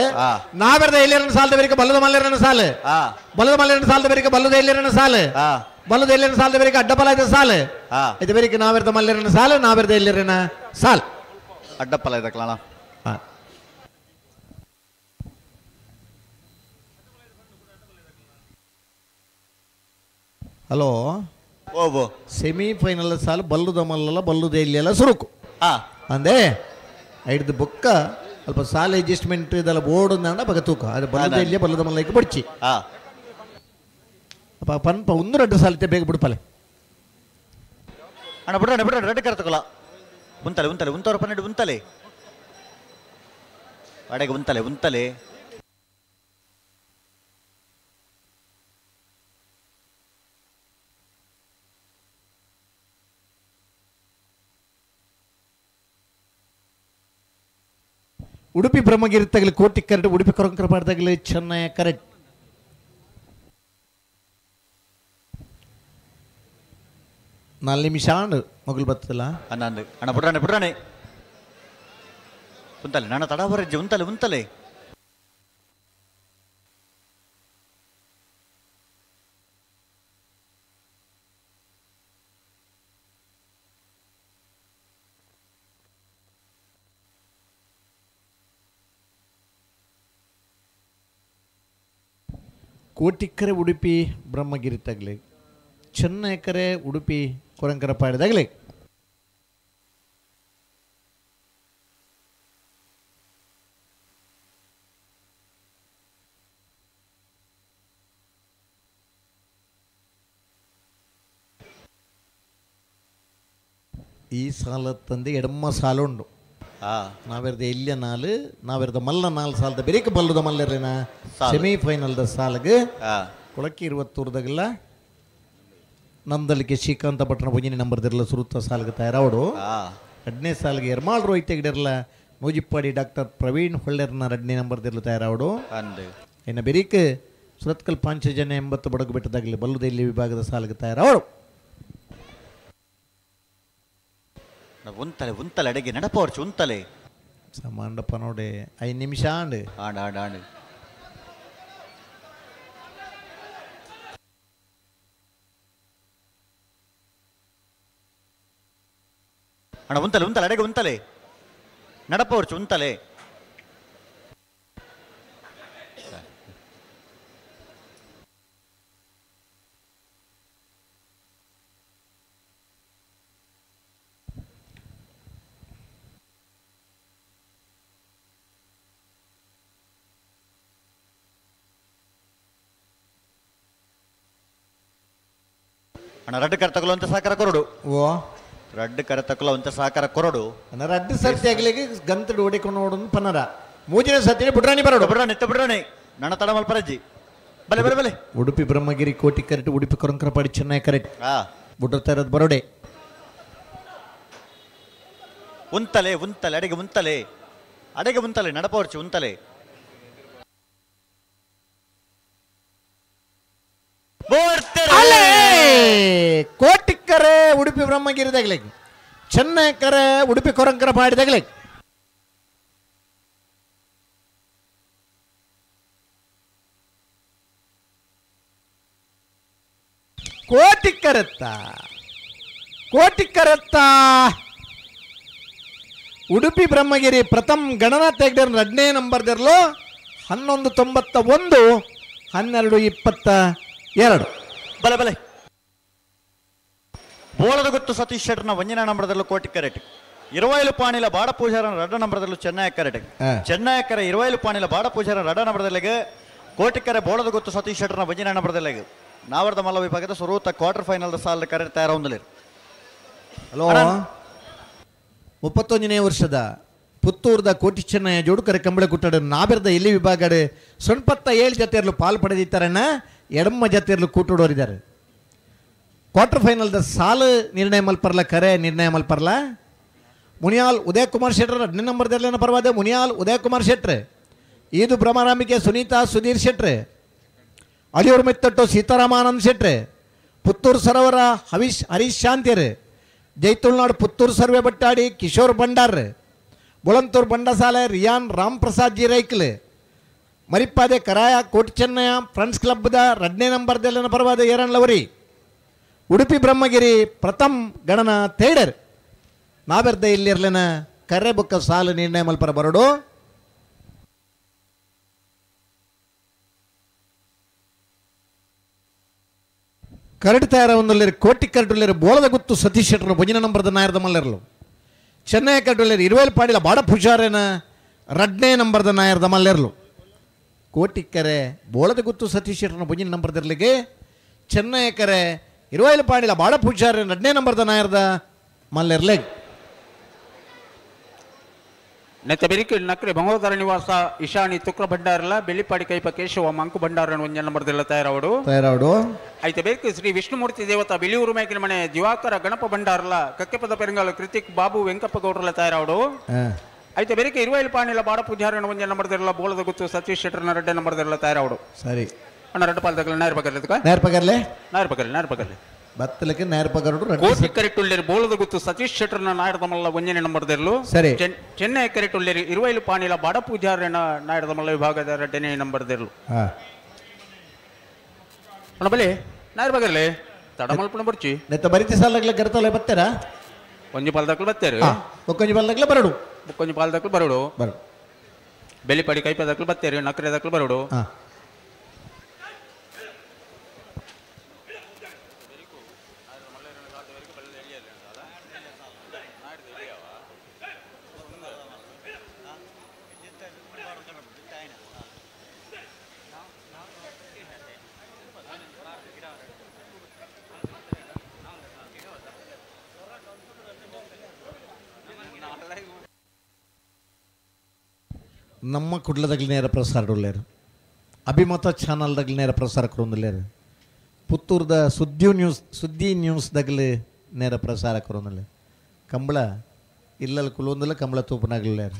ನಾವೆರ್ದ ಎಲ್ಲಿರನ ಸಾಲದ ಬೆರಿಕ್ ಬಲ್ಲದ ಮಲ್ಲೇರನ ಸಾಲ ಬಲ್ಲದ ಮಲ್ಲೇರನ ಸಾಲದ ಬೆರಿಕ್ ಬಲ್ಲದ ಎಲ್ಲಿರನ ಸಾಲ ಬಲ್ಲದ ಎಲ್ಲಿರನ ಸಾಲದ ಬೆರಿಕ್ ಅಡ್ಡಪಲ ಇದ್ದ ಸಾಲ ಇದು ಬೆರಿಕ್ ನಾವೆರ್ದ ಮಲ್ಲೇರನ ಸಾಲ ನಾವೆರ್ದ ಎಲ್ಲಿರನ ಸಾಲ್ ಅಡ್ಡಪಲ ಇದಕ್ಕಲ್ಲ. ಹಲೋ ಓಬೋ ಸೆಮಿಫೈನಲ್ ಸಾಲು ಬಲ್ಲುದ ಮಲ್ಲಲ್ಲ ಬಲ್ಲುದ ಇಲ್ಲೆಲ್ಲ ಸುರುಕು ಅಂದೆ ಐಡ್ದು ಬೊಕ್ಕ ಅಲ್ಪ ಸಾಲ ಅಡ್ಜಸ್ಟ್ಮೆಂಟ್ ಇದೆಲ್ಲ ಬೋರ್ಡ್ ಅಂದ ಬಗ ತೂಕ ಅದು ಬಲ್ಲದ ಇಲ್ಲೇ ಬಲ್ಲದ ಮಲ್ಲಕ್ಕೆ ಬಡ್ಚಿ ಅಪ್ಪ ಪನ್ಪ ಒಂದು ರೆಡ್ಡು ಸಾಲಿತೆ ಬೇಗ ಬಿಡ್ಪಲೆ ಅಣ್ಣ ಬಿಡ್ರಣ ಬಿಡ್ರಣ ರೆಡ್ ಕರ್ತಕೊಲ್ಲ ಉಂತಲೆ ಉಂತಲೆ ಉಂತವ್ರ ಪನ್ನೆರಡು ಉಂತಲೆ ಅಡೆಗೆ ಉಂತಲೆ ಉಂತಲೆ ಉಡುಪಿ ಬ್ರಹ್ಮಗಿರಿ ತಗಲಿ ಕೋಟಿ ಕರೆಕ್ಟ್ ಉಡುಪಿ ಕೊರಂಕರಪಾಡ ತಗಲಿ ಚೆನ್ನೈ ಕರೆಕ್ಟ್ 4 ನಿಮಿಷ ಆಂಡು ಮಗಳು ಬರ್ತಲ್ಲ ಅಣ್ಣ ಅಣ್ಣ ಬಿಡ್ರಾಣೆ ಬಿಡ್ರಾಣೆ ಉಂತಲೆ ನನ್ನ ತಡ ಬರಜ್ಜಿ ಉಂತಲೆ ಉಂತಲೆ ಕೋಟಿಕ್ಕರೆ ಉಡುಪಿ ಬ್ರಹ್ಮಗಿರಿ ತಗಲಿ ಚೆನ್ನೈಕರೆ ಉಡುಪಿ ಕೊರಂಕರಪಾಡಿದಾಗಲಿ ಈ ಸಾಲ ತಂದೆ ಎಡಮ್ಮ ಸಾಲ ಉಂಡು ನಾವೆರ್ದ ಎಲ್ಲಿಯ ನಾಲು ನಾವೆರ್ದ ಮಲ್ಲ ನಾಲ್ ಸಾಲದ ಬೆರಿಕ ಬಲ್ಲದ ಮಲ್ಲರ್ಲಿನ ಸೆಮಿಫೈನಲ್ದ ಸಾಲಗೆ ಕೊಳಕ್ಕೆ ಇರುವತ್ತೂರ್ದಾಗೆಲ್ಲ ನಂದಲಿಕ್ಕೆ ಶ್ರೀಕಾಂತ ಪಟ್ಟಣ ಪೊಂಜಿನಿ ನಂಬರ್ದಿರಲ್ಲ ಸುರುತ್ತ ಸಾಲಗೆ ತಯಾರಾವಡು ಎರಡನೇ ಸಾಲಿಗೆ ಎರ್ಮಾಳ್ ರೋಹಿತ್ ಹೆಗ್ಡೆರ್ಲ ನೂಜಿಪ್ಪಾಡಿ ಡಾಕ್ಟರ್ ಪ್ರವೀಣ್ ಹೊಳ್ಳೆರ್ನ ಎರಡನೇ ನಂಬರ್ದಿರಲು ತಯಾರಾವಡು ಇನ್ನು ಬೆರಿಕ್ ಸುರತ್ಕಲ್ ಪಾಂಚಜನ್ಯ 80 ಬಡಗು ಬೆಟ್ಟದಾಗಲಿ ಬಲ್ಲುದೆಲ್ಲಿ ವಿಭಾಗದ ಸಾಲಿಗೆ ತಯಾರಾವಡು ಉಂತಲೆ ಉಂತಲೆ ಅಡಿಗೆ ನಡಪವರ್ಚು ಉಂತಲೆ ಸಮಾಂಡಪ್ಪ ನೋಡಿ 5 ನಿಮಿಷ ಆಂಡು ಆಂಡ್ ಆಂಡ್ ಆಂಡ್ ಅಣ್ಣ ಉಂತಲೆ ಉಂತಲೆ ಅಡಿಗೆ ಉಂತಲೆ ನಡಪವರ್ಚು ಉಂತಲೆ ಅಣ್ಣ ರಡ್ಡು ಕರೆ ತಗೊಳ್ಳುವಂತ ಸಹಕಾರ ಕೊರಡು. ಓ ರಡ್ಡು ಕರೆ ತಗೊಳ್ಳುವಂತ ಸಹಕಾರ ಕೊರಡು. ಅಣ್ಣ ರಡ್ಡು ಸರ್ತಿ ಆಗ್ಲಿಕ್ಕೆ ಗಂತಡು ಓಡಿಕೊಂಡು ನೋಡೋದು ಪನ್ನರ ಮೂಜಿನ ಸರ್ತಿ ಬುಡ್ರಾಣಿ ಬರೋಡು. ಬುಡ್ರಾಣಿ ಎತ್ತ ಬುಡ್ರಾಣಿ ನನ್ನ ತಡ ಮಲ್ಪರಜ್ಜಿ. ಬಲೆ ಬಲೆ ಬಲೆ. ಉಡುಪಿ ಬ್ರಹ್ಮಗಿರಿ ಕೋಟಿ ಕರೆಕ್ಟ್, ಉಡುಪಿ ಕೊರಂಕರಪಾಡಿ ಚೆನ್ನೈ ಕರೆಕ್ಟ್. ಬುಡ್ರತಾ ಇರೋದು ಬರೋಡೆ. ಉಂತಲೆ ಉಂತಲೆ ಅಡಿಗೆ ಉಂತಲೆ ಅಡಿಗೆ ಉಂತಲೆ ನಡಪವರ್ಚಿ ಉಂತಲೆ. ಬ್ರಹ್ಮಗಿರಿದಾಗಲಿ ಚೆನ್ನೈ ಕರೆ ಉಡುಪಿ ಕೊರಂಕರ ಪಾಡಿದಾಗಲಿ ಕೋಟಿ ಕರೆತ್ತ ಕೋಟಿ ಕರೆತ್ತ ಉಡುಪಿ ಬ್ರಹ್ಮಗಿರಿ ಪ್ರಥಮ್ ಗಣನಾಥ್ ಹೆಗ್ಡೆ 2ನೇ ನಂಬರ್ದಿರಲು 11.91 12.22. ಬಲೆ ಬಲೆ ಬೋಳದ ಗುತ್ತು ಸತೀಶ್ ಶೆಟ್ಟರ್ನ 1ನೇ ನಂಬರ್ದಲ್ಲೂ ಕೋಟಿ ಕರೆಟ್ 20 ಪಾಣಿಲ ಬಾಡ ಪೂಜಾರನ 2 ನಂಬರ್ದಲ್ಲೂ ಚೆನ್ನೈ ಕರೆಟ್ ಚೆನ್ನೈ ಕರೆ 20 ಪಾಣಿಲ ಬಾಡ ಪೂಜಾರನ 2 ನಂಬರ್ದಲ್ಲಿಗೆ ಕೋಟಿಕರೆ ಬೋಳದ ಗುತ್ತು ಸತೀಶ್ ಶೆಟ್ಟರ್ನ 1ನೇ ನಂಬರ್ದಲ್ಲಿಗೆ ನಾವರ್ದ ಮಲ್ಲ ವಿಭಾಗದ ಸುರೂತ ಕ್ವಾರ್ಟರ್ ಫೈನಲ್ ಸಾಲ ಕರೆ ತಯಾರೊಂದಲಿರು. ಹಲೋ 31ನೇ ವರ್ಷದ ಪುತ್ತೂರ್ದ ಕೋಟಿ ಚೆನ್ನಯ್ಯ ಜೋಡುಕರೆ ಕಂಬಳ ಕುಟ್ಟಡ ನಾಬೆರ್ದ ಎಲ್ಲಿ ವಿಭಾಗಡೆ 87 ಜತೆಯರ್ಲು ಪಾಲು ಪಡೆದಿದ್ದಾರಣ್ಣ ಎಡಮ್ಮ ಜತೆಯರ್ಲು ಕೂಟುಡೋರಿದ್ದಾರೆ. ಕ್ವಾರ್ಟರ್ ಫೈನಲ್ದ ಸಾಲು ನಿರ್ಣಯ ಮಲ್ಪರ್ಲ ಕರೆ ನಿರ್ಣಯ ಮಲ್ಪರ್ಲ ಮುನಿಯಾಲ್ ಉದಯ್ ಕುಮಾರ್ ಶೆಟ್ಟರ್ 2ನೇ ನಂಬರ್ದಲ್ಲೇನ ಪರವಾದ ಮುನಿಯಾಲ್ ಉದಯ್ ಕುಮಾರ್ ಶೆಟ್ರೆ ಈದು ಭ್ರಮರಾಂಬಿಕೆ ಸುನೀತಾ ಸುಧೀರ್ ಶೆಟ್ರೆ ಅಳಿಯೂರು ಮೆತ್ತಟ್ಟು ಸೀತಾರಾಮಾನಂದ್ ಶೆಟ್ರೆ ಪುತ್ತೂರು ಸರೋವರ ಹರೀಶ್ ಶಾಂತಿಯರ್ ಜೈತುಳ್ನಾಡು ಪುತ್ತೂರು ಸರ್ವೆ ಬಟ್ಟಾಡಿ ಕಿಶೋರ್ ಭಂಡಾರ್ ಬೊಳಂತೂರು ಬಂಡಸಾಲೆ ರಿಯಾನ್ ರಾಮ್ ಪ್ರಸಾದ್ ಜಿ ರೈಕ್ಲ್ ಮರಿಪಾದೆ ಕರಾಯ ಕೋಟಿ ಚೆನ್ನಯ್ಯ ಫ್ರೆಂಡ್ಸ್ ಕ್ಲಬ್ದ 2ನೇ ನಂಬರ್ದಲ್ಲಿನ ಪರವಾದ ಏರನ್ಲವರಿ ಉಡುಪಿ ಬ್ರಹ್ಮಗಿರಿ ಪ್ರಥಮ್ ಗಣನ ಥೇಡರ್ ನಾವೆರ್ದ ಇಲ್ಲಿರ್ಲಿನ ಕರೆ ಬುಕ್ಕ ಸಾಲು ನಿರ್ಣಯ ಮಲ್ಪರ ಬರಡು. ಕರಡು ತಯಾರ ಒಂದಲ್ಲಿರು ಕೋಟಿ ಕರಡುಲ್ಲಿರು ಬೋಳದ ಗುತ್ತು ಸತೀಶ್ ಶೆಟ್ಟರು ಭಜನ ನಂಬರ್ದ ನಾಯರ್ದ ಮಲ್ಲರ್ಲು ಚೆನ್ನೈ ಕರಡುಲ್ಲಿರು ಇರುವೇಲ್ ಪಾಡಿಲ ಬಾಡ ಪೂಜಾರೇನ 2ನೇ ನಂಬರ್ದ ನಾಯರ್ದ ಮಲ್ಲೆರ್ಲು ಕೋಟಿ ಕರೆ ಬೋಳದ ಗುತ್ತು ಸತೀಶ್ ಶೆಟ್ಟರನ ಭಜನ ನಂಬರ್ದಿರ್ಲಿಗೆ ಚೆನ್ನೈ ಕರೆ ಇರುವೇಲ್ ಪಾಡಿಲ ಬಾಡ ಪೂಜಾರೇನ 2ನೇ ನಂಬರ್ದ ನಾಯರ್ದ ಮಲ್ಲೆರ್ಲೆಗ್. ನೆತ್ತ ಬೆರಿಕೆ ನಕ್ರೆ ಬಂಗೋದರ ನಿವಾಸ ಇಶಾನಿ ತುಕ್ರ ಭಂಡಾರಲ ಬೆಳ್ಳಿಪಾಡಿ ಕೈಪ ಕೇಶವ ಮಂಕು ಭಂಡಾರನ 1ನೇ ನಂಬರ್ದೆಲ್ಲ ತಯಾರಾವಡು ತಯಾರಾವಡು. ಐತೆ ಬೇಕೆ ಶ್ರೀ ವಿಷ್ಣುಮೂರ್ತಿ ದೇವತಾ ಬಿಳಿಯೂರು ಮೇಕಿನ ಮನೆ ದಿವಾಕರ ಗಣಪ ಭಂಡಾರಲ ಕಕ್ಕೆಪದ ಪೆರಂಗಾಲ ಕೃತಿಕ್ ಬಾಬು ವೆಂಕಪ್ಪ ಗೌಡ್ರಲ್ಲ ತಯಾರಾವಡು. ಐತೆ ಬೇಕೆ ಇರುವೈಲ್ ಪಾಣಿಲ ಬಾಡ ಪೂಜಾರನ 1ನೇ ನಂಬರ್ದೆಲ್ಲ ಬೋಳದ ಗುತ್ತು ಸತೀಶ್ ಶೆಟ್ಟರ್ನ 2ನೇ ನಂಬರ್ದೆಲ್ಲ ತಯಾರಾವಡು. ಸರಿ ಅಣ್ಣ 2 ಪಾಲ್ದಗಲ ನಾಯರ್ ಪಗರ್ಲೆ ನಾಯರ್ ಪಗರ್ಲೆ ನಾಯರ್ ಪಗರ್ಲೆ ನಾಯರ್ ಪಗರ್ಲೆ ಬತ್ತಲಕ್ಕೆ ನೇರ ಪಗರಡು ಕೋಟಿ ಕರೆಟುಳ್ಳೇರು ಬೋಳದ ಗುತ್ತು ಸತೀಶ್ ಶೆಟ್ಟರ್ನ ನಾಯರ್ದ ಮಲ್ಲ 1ನೇ ನಂಬರ್ದೆರ್ಲು. ಸರಿ ಚೆನ್ನೈ ಕರೆಟುಳ್ಳೇರು ಇರುವೈಲು ಪಾಣಿಲ ಬಾಡ ಪೂಜಾರನ ನಾಯರ್ದ ಮಲ್ಲ ವಿಭಾಗದ 2ನೇ ನಂಬರ್ದೆರ್ಲು. ಅಣ್ಣ ಬಲೆ ನಾಯರ್ ಬಗರ್ಲೆ ತಡಮಲ್ಪಣ ಬರ್ಚಿ ನೆತ್ತ ಬರಿತಿ ಸಾಲಗ್ಲ ಗರ್ತಲೆ ಬತ್ತೆರಾ ಒಂಜಿ ಪಾಲ್ದಕ್ಲು ಬತ್ತೇರು ಒಕ್ಕೊಂಜಿ ಪಾಲ್ದಕ್ಲ ಬರಡು ಒಕ್ಕೊಂಜಿ ಪಾಲ್ದಕ್ಲು ಬರಡು ಬರಡು ಬೆಳಿಪಾಡಿ ಕೈಪದಕ್ಲು ಬತ್ತೇರು ನಕ್ರೆದಕ್ಲು ಬರಡು. ನಮ್ಮ ಕುಡ್ಲದಾಗಲಿ ನೇರ ಪ್ರಸಾರ ಉಳ್ಳೇರು ಅಭಿಮತ ಚಾನಲ್ದಾಗಲಿ ನೇರ ಪ್ರಸಾರ ಕೊರೊಂದುಲ್ಲೇರು ಪುತ್ತೂರ್ದ ಸುದ್ದಿ ನ್ಯೂಸ್ದಾಗಲಿ ನೇರ ಪ್ರಸಾರ ಕೊರೊಂದುಲ್ಲೆ ಕಂಬಳ ಇಲ್ಲಲ್ಲಿ ಕುಲೊಂದಿಲ್ಲ ಕಂಬಳ ತೂಪನಾಗಲಿಲ್ಲೇರು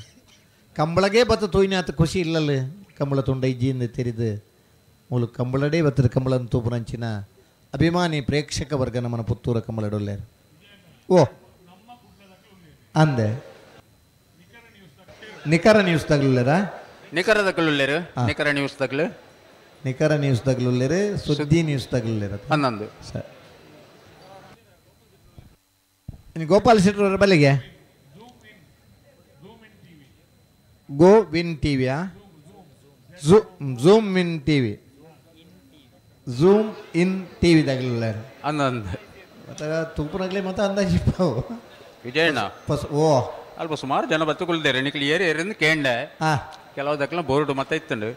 ಕಂಬಳಗೆ ಬತ್ತ ತೂಯಿನಾತ ಖುಷಿ ಇಲ್ಲಲ್ಲಿ ಕಂಬಳ ತುಂಡ ಇಜ್ಜಿಯಿಂದ ತೆರಿದು ಮೂಲು ಕಂಬಳಡೇ ಬತ್ತದ ಕಂಬಳನ ತೂಪನಂಚಿನ ಅಭಿಮಾನಿ ಪ್ರೇಕ್ಷಕ ವರ್ಗ ನಮ್ಮನ ಪುತ್ತೂರ ಕಂಬಳಡೊಲ್ಲೇರು. ಓ ಅಂದೆ ನಿಖರ ನ್ಯೂಸ್ ತಗಲುಲ್ಲೇರಾ ನಿಖರ ತಗಲುಲ್ಲೇರು ನಿಖರ ನ್ಯೂಸ್ ತಗಲು ನಿಖರ ನ್ಯೂಸ್ ತಗಲುಲ್ಲೇರು ಸುದ್ದಿ ನ್ಯೂಸ್ ತಗಲುಲ್ಲೇರು 11. ಸರಿ ಗೋಪಾಲ್ ಶೆಟ್ಟರ್ ಬಲ್ಲಿಗೆ ಗೋ ವಿನ್ ಟಿವಿಯಾ zoom in TV zoom in TV ತಗಲುಲ್ಲೇರು 11. ಮತ್ತೆ ತುಪ್ಪನಾಗಲಿ ಮತ್ತೆ ಅಂದಾಜು ವಿಜಯಣ್ಣ ಓ ಅಲ್ಪ ಸುಮಾರು ಜನ ಬತ್ತುಕೊಳ್ತಾರೆ ನಿಕ್ಲಿ ಏರಿ ಏರಿಂದ ಕೇಂಡೆ ಕೆಲವು ದಕ್ಕಲ ಬೋರ್ಡ್ ಮತ್ತೆ ಇತ್ತಂಡು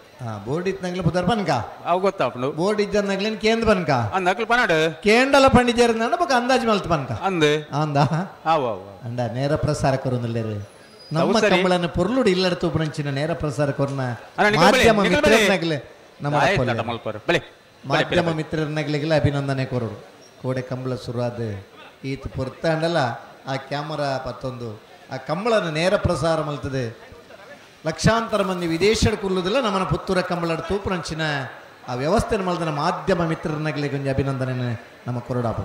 ಬೋರ್ಡ್ ಇತ್ತಂಗ್ಲ ಬುಧರ್ ಬನ್ಕ ಅವು ಗೊತ್ತಾಪುಂಡು ಬೋರ್ಡ್ ಇದ್ದಂಗ್ಲೇನ್ ಕೇಂದ್ರ ಬನ್ಕ ಅಂದಕ್ಲ ಪನಾಡು ಕೇಂಡಲ ಪಂಡಿಜೇರ ಬೊಕ ಅಂದಾಜು ಮಲ್ತ್ ಬನ್ಕ ಅಂದ್ ಅಂದ ಆವು ಆವು ಅಂಡ ನೇರ ಪ್ರಸಾರ ಕೊರೊಂದುಲ್ಲೇರು ನಮ್ಮ ಕಂಬಳನ ಪೊರ್ಲುಡು ಇಲ್ಲಡ ತೂಪುನಂಚಿನ ನೇರ ಪ್ರಸಾರ ಕೊರ್ನ ಮಾಧ್ಯಮ ಮಿತ್ರರ್ನಗಲೆ ನಮ್ಮ ಮಾಧ್ಯಮ ಮಿತ್ರರ್ನಗಲಿಗೆಲ್ಲ ಅಭಿನಂದನೆ ಕೊರಡು ಕೋಡೆ ಕಂಬಳ ಸುರಾದ ಈತ ಪೊರ್ತಾಂಡಲ ಆ ಕ್ಯಾಮರಾ ಪತ್ತೊಂದು ಆ ಕಂಬಳನ ನೇರ ಪ್ರಸಾರ ಮಲ್ತದೆ ಲಕ್ಷಾಂತರ ಮಂದಿ ವಿದೇಶದ ಕುಲ್ಲುದಿಲ್ಲ ನಮ್ಮನ ಪುತ್ತೂರ ಕಂಬಳದ ತೂಪುನಂಚಿನ ಆ ವ್ಯವಸ್ಥೆ ಮಲ್ದನ ಮಾಧ್ಯಮ ಮಿತ್ರರನ್ನಗಲಿ ಕೊಂಚ ಅಭಿನಂದನೆ ನಮ್ಮ ಕೊರಡಾಪ.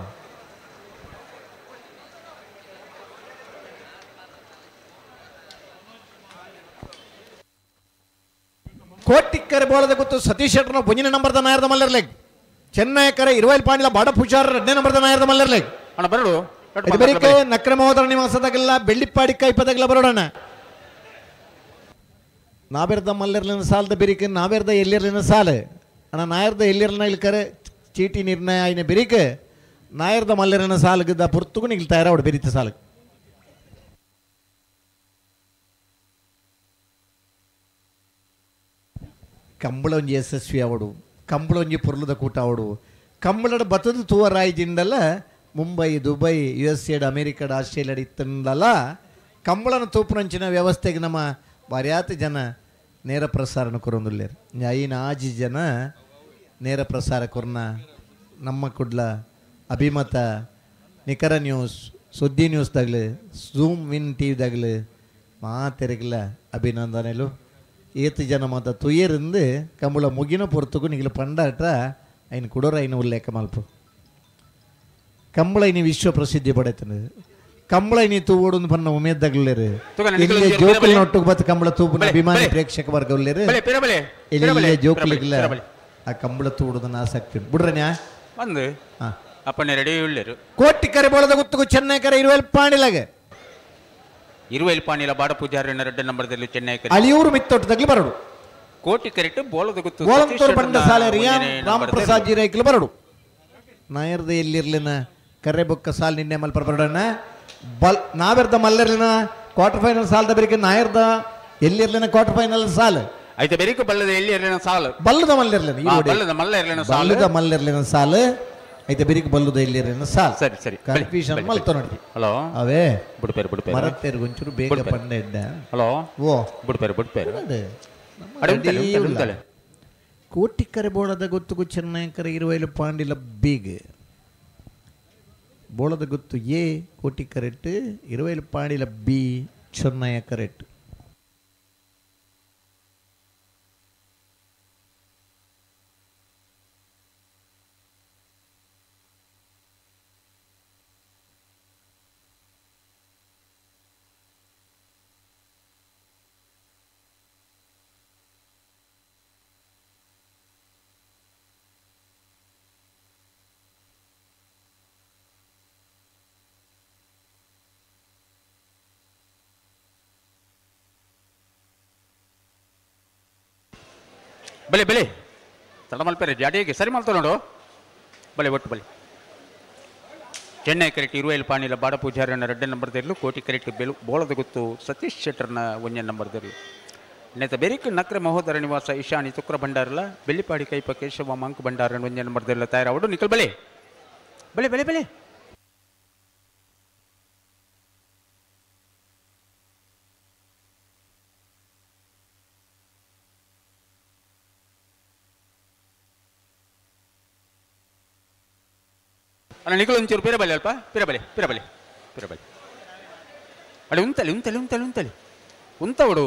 ಕೋಟಿಕ್ಕರೆ ಬೋಳದ ಗೊತ್ತು ಸತೀಶ್ ಶೆಟ್ಟರ್ನ ಒಂಜಿನ ನಂಬರ್ದ ನಾಯರ್ದ ಮಲ್ಲರ್ಲೆಗ್ ಚೆನ್ನೈಕರ ಇರುವೈಲ್ ಪಾಂಡಿಲ ಬಾಡ ಪೂಜಾರ 2ನೇ ನಂಬರ್ದ ನಾಯರ್ದ ಮಲ್ಲರ್ಲೆಗ್ ಅಣ್ಣ ಬರಡು ಇದು ಬರೀಕೆ ನಕ್ರಮೋದರ ನಿವಾಸದಾಗಲ್ಲ ಬೆಳ್ಳಿಪ್ಪಾಡಿ ಕೈಪದಾಗಲ್ಲ ಬರೋಣ ನಾವೆರ್ದ ಮಲ್ಲರ್ಲಿನ ಸಾಲದ ಬೆರಿಕೆ ನಾವೆರ್ದ ಎಲ್ಲಿರ್ಲಿನ ಸಾಲ ಅಣ್ಣ ನಾಯರ್ದ ಎಲ್ಲಿರ್ಲಿನ ಇಲ್ಕರೆ ಚೀಟಿ ನಿರ್ಣಯ ಆಯ್ನ ಬೆರಿಕೆ ನಾಯರ್ದ ಮಲ್ಲರಿನ ಸಾಲಗಿದ್ದ ಪುರ್ತುಗು ನಿಲ್ ತಯಾರ ಅವಡು ಬೆರಿತ ಸಾಲ ಕಂಬಳ ಒಂಜಿ ಯಶಸ್ವಿ ಅವಡು ಕಂಬಳ ಒಂಜಿ ಪೊರ್ಲುದ ಕೂಟ ಅವಡು ಕಂಬಳದ ಬತ್ತದ ತೂವರಾಯ್ದಿಂದಲ್ಲ ಮುಂಬೈ ದುಬೈ ಯು ಎಸ್ ಎಡ್ ಅಮೇರಿಕಡ್ ಆಸ್ಟ್ರೇಲಿಯಾ ಇತ್ತಂದಲ್ಲ ಕಂಬಳನ ತೂಪುನಂಚಿನ ವ್ಯವಸ್ಥೆಗೆ ನಮ್ಮ ಬಾರ್ಯಾತ ಜನ ನೇರ ಪ್ರಸಾರನ ಕೊರೊಂದುಲ್ಲೇರು ಐನ ಆಜಿ ಜನ ನೇರ ಪ್ರಸಾರ ಕೊರ್ನ ನಮ್ಮ ಕುಡ್ಲ ಅಭಿಮತ ನಿಖರ ನ್ಯೂಸ್ ಸುದ್ದಿ ನ್ಯೂಸ್ದಾಗಲಿ ಝೂಮ್ ವಿನ್ ಟಿ ವಿದಾಗಲಿ ಮಾತೆರಗಿಲ್ಲ ಅಭಿನಂದನೆಲು ಏತು ಜನ ಮಾತ ತುಯರಿಂದ ಕಂಬಳ ಮುಗಿನ ಪೊರ್ತುಗು ನಿಗಿಲ ಪಂಡಾಟ ಐನ ಕುಡೋರ ಐನ ಉಲ್ಲೇಖ ಮಲ್ಪು ಕಂಬಳ ಇನಿ ವಿಶ್ವ ಪ್ರಸಿದ್ಧಿ ಪಡೆತದೆ ಕಂಬಳ ಇನಿ ತೂವೋಡು ಪನ್ನ ಉಮೇದ್ದಾಗಲೇರು ಇಲ್ಲಿ ಜೋಕುಲ್ ಒಟ್ಟುಗು ಬತ್ತ ಕಂಬಳ ತೂಪುನ ಅಭಿಮಾನಿ ಪ್ರೇಕ್ಷಕ ವರ್ಗ ಉಲ್ಲೇರು ಇಲ್ಲಿ ಜೋಕುಲಿಗಿಲ್ಲ ಆ ಕಂಬಳ ತೂಡುದನ್ನ ಆಸಕ್ತಿ ಬಿಡ್ರನ್ಯಾ ಒಂದು ಅಪ್ಪನೇ ರೆಡಿ ಉಳ್ಳೇರು ಕೋಟಿ ಕರೆ ಬೋಳದ ಗುತ್ತುಗು ಚೆನ್ನೈ ಕರೆ ಇರುವೆಲ್ ಪಾಣಿಲಾಗ ಇರುವೆಲ್ ಪಾಣಿಲ ಬಾಡ ಪೂಜಾರಿ 2 ನಂಬರ್ದಲ್ಲಿ ಚೆನ್ನೈ ಕರೆ ಅಳಿಯೂರು ಮಿತ್ತೊಟ್ಟದಾಗಲಿ ಬರಡು ಕೋಟಿ ಕರೆಟ್ ಬೋಳದ ಗುತ್ತು ಗೋಳಂತೂರು ಬಂಡ ಸಾಲೆ ರಿಯಾನ್ ರಾಮಪ್ರಸಾದ್ ಜಿ ರೈಕಲ್ ಬರಡು ನಾಯರ್ದ ಎಲ್ಲಿರ್ಲಿನ ಕರೆ ಬೊಕ್ಕ ಸಾಲ್ ನಿನ್ನೆ ಮಲ್ಪ ಬರೋಣ ಬಲ್ ನಾವೆರ್ದ ಮಲ್ಲರ್ಲಿನ ಕ್ವಾರ್ಟರ್ ಫೈನಲ್ ಸಾಲದ ಬೆರಿಕೆ ನಾಯರ್ದ ಎಲ್ಲಿರ್ಲಿನ ಕ್ವಾರ್ಟರ್ ಫೈನಲ್ ಸಾಲ್ ಐತೆ ಬೆರಿಕೆ ಬಲ್ಲದ ಎಲ್ಲಿರ್ಲಿನ ಸಾಲ್ ಬಲ್ಲದ ಮಲ್ಲಿರ್ಲಿನ ಬಲ್ಲದ ಮಲ್ಲರ್ಲಿನ ಸಾಲ್ ಬಲ್ಲದ ಮಲ್ಲಿರ್ಲಿನ ಸಾಲ್ ಐತೆ ಬೆರಿಕೆ ಬಲ್ಲದ ಎಲ್ಲಿರ್ಲಿನ ಸಾಲ್ ಸರಿ ಸರಿ ಕನ್ಫ್ಯೂಷನ್ ಮಲ್ತ ನೋಡಿ ಹಲೋ ಅವೇ ಬುಡ್ಪೇರು ಬುಡ್ಪೇರು ಮರತ್ತೇರು ಒಂಚೂರು ಬೇಗ ಪಂಡ ಇದ್ದ ಹಲೋ ಓ ಬುಡ್ಪೇರು ಬುಡ್ಪೇರು ಕೋಟಿ ಕರೆ ಬೋಳದ ಗೊತ್ತುಗು ಚೆನ್ನೈ ಕರೆ ಇರುವೈಲು ಪಾಂಡಿಲ ಬೀಗ್ ಬೋಳದ ಗೊತ್ತು ಎ ಕೋಟಿ correct Iruvail ಪಾಂಡಿಲ B Chennaya correct ಬಲೆ ಬಲೆ ತಡ ಮಲ್ಪೇರೆ ಜಾಡಿಗೆ ಸರಿ ಮಲ್ತ ನೋಡು ಬಲೆ ಒಟ್ಟು ಬಲೆ ಚೆನ್ನೈ ಕರೆಕ್ಟ್ ಇರುವೈಲ್ ಪಾಣಿಲ ಬಾಡ ಪೂಜಾರಿನ 2 ನಂಬರ್ದಿರಲು ಕೋಟಿ ಕರೆಕ್ಟ್ ಬೆಲು ಬೋಳದ ಗೊತ್ತು ಸತೀಶ್ ಶೆಟ್ಟರ್ನ 1 ನಂಬರ್ದಿರಲು ನೇತ ಬೆರಿಕ್ ನಕ್ರ ಮಹೋದರ ನಿವಾಸ ಈಶಾನಿ ತುಕ್ರ ಭಂಡಾರಲ ಬೆಳ್ಳಿಪಾಡಿ ಕೈಪ ಕೇಶವ ಮಂಕ್ ಭಂಡಾರನ 1 ನಂಬರ್ದಿರಲು ತಯಾರಾವಡು ನಿಖಲ್ ಬಲೆ ಬಲೆ ಬಲೆ ಬಲೆ ಅಣ್ಣ ನಿಖಲ್ ಒಂಚೂರು ಪಿರ ಬಲೆ ಅಲ್ಪ ಪಿರ ಬಲೆ ಪಿರ ಬಲೆ ಪಿರ ಬಲೆ ಅಡೆ ಉಂತಲೆ ಉಂತಲೆ ಉಂತಲೆ ಉಂತಲೆ ಉಂತವಡು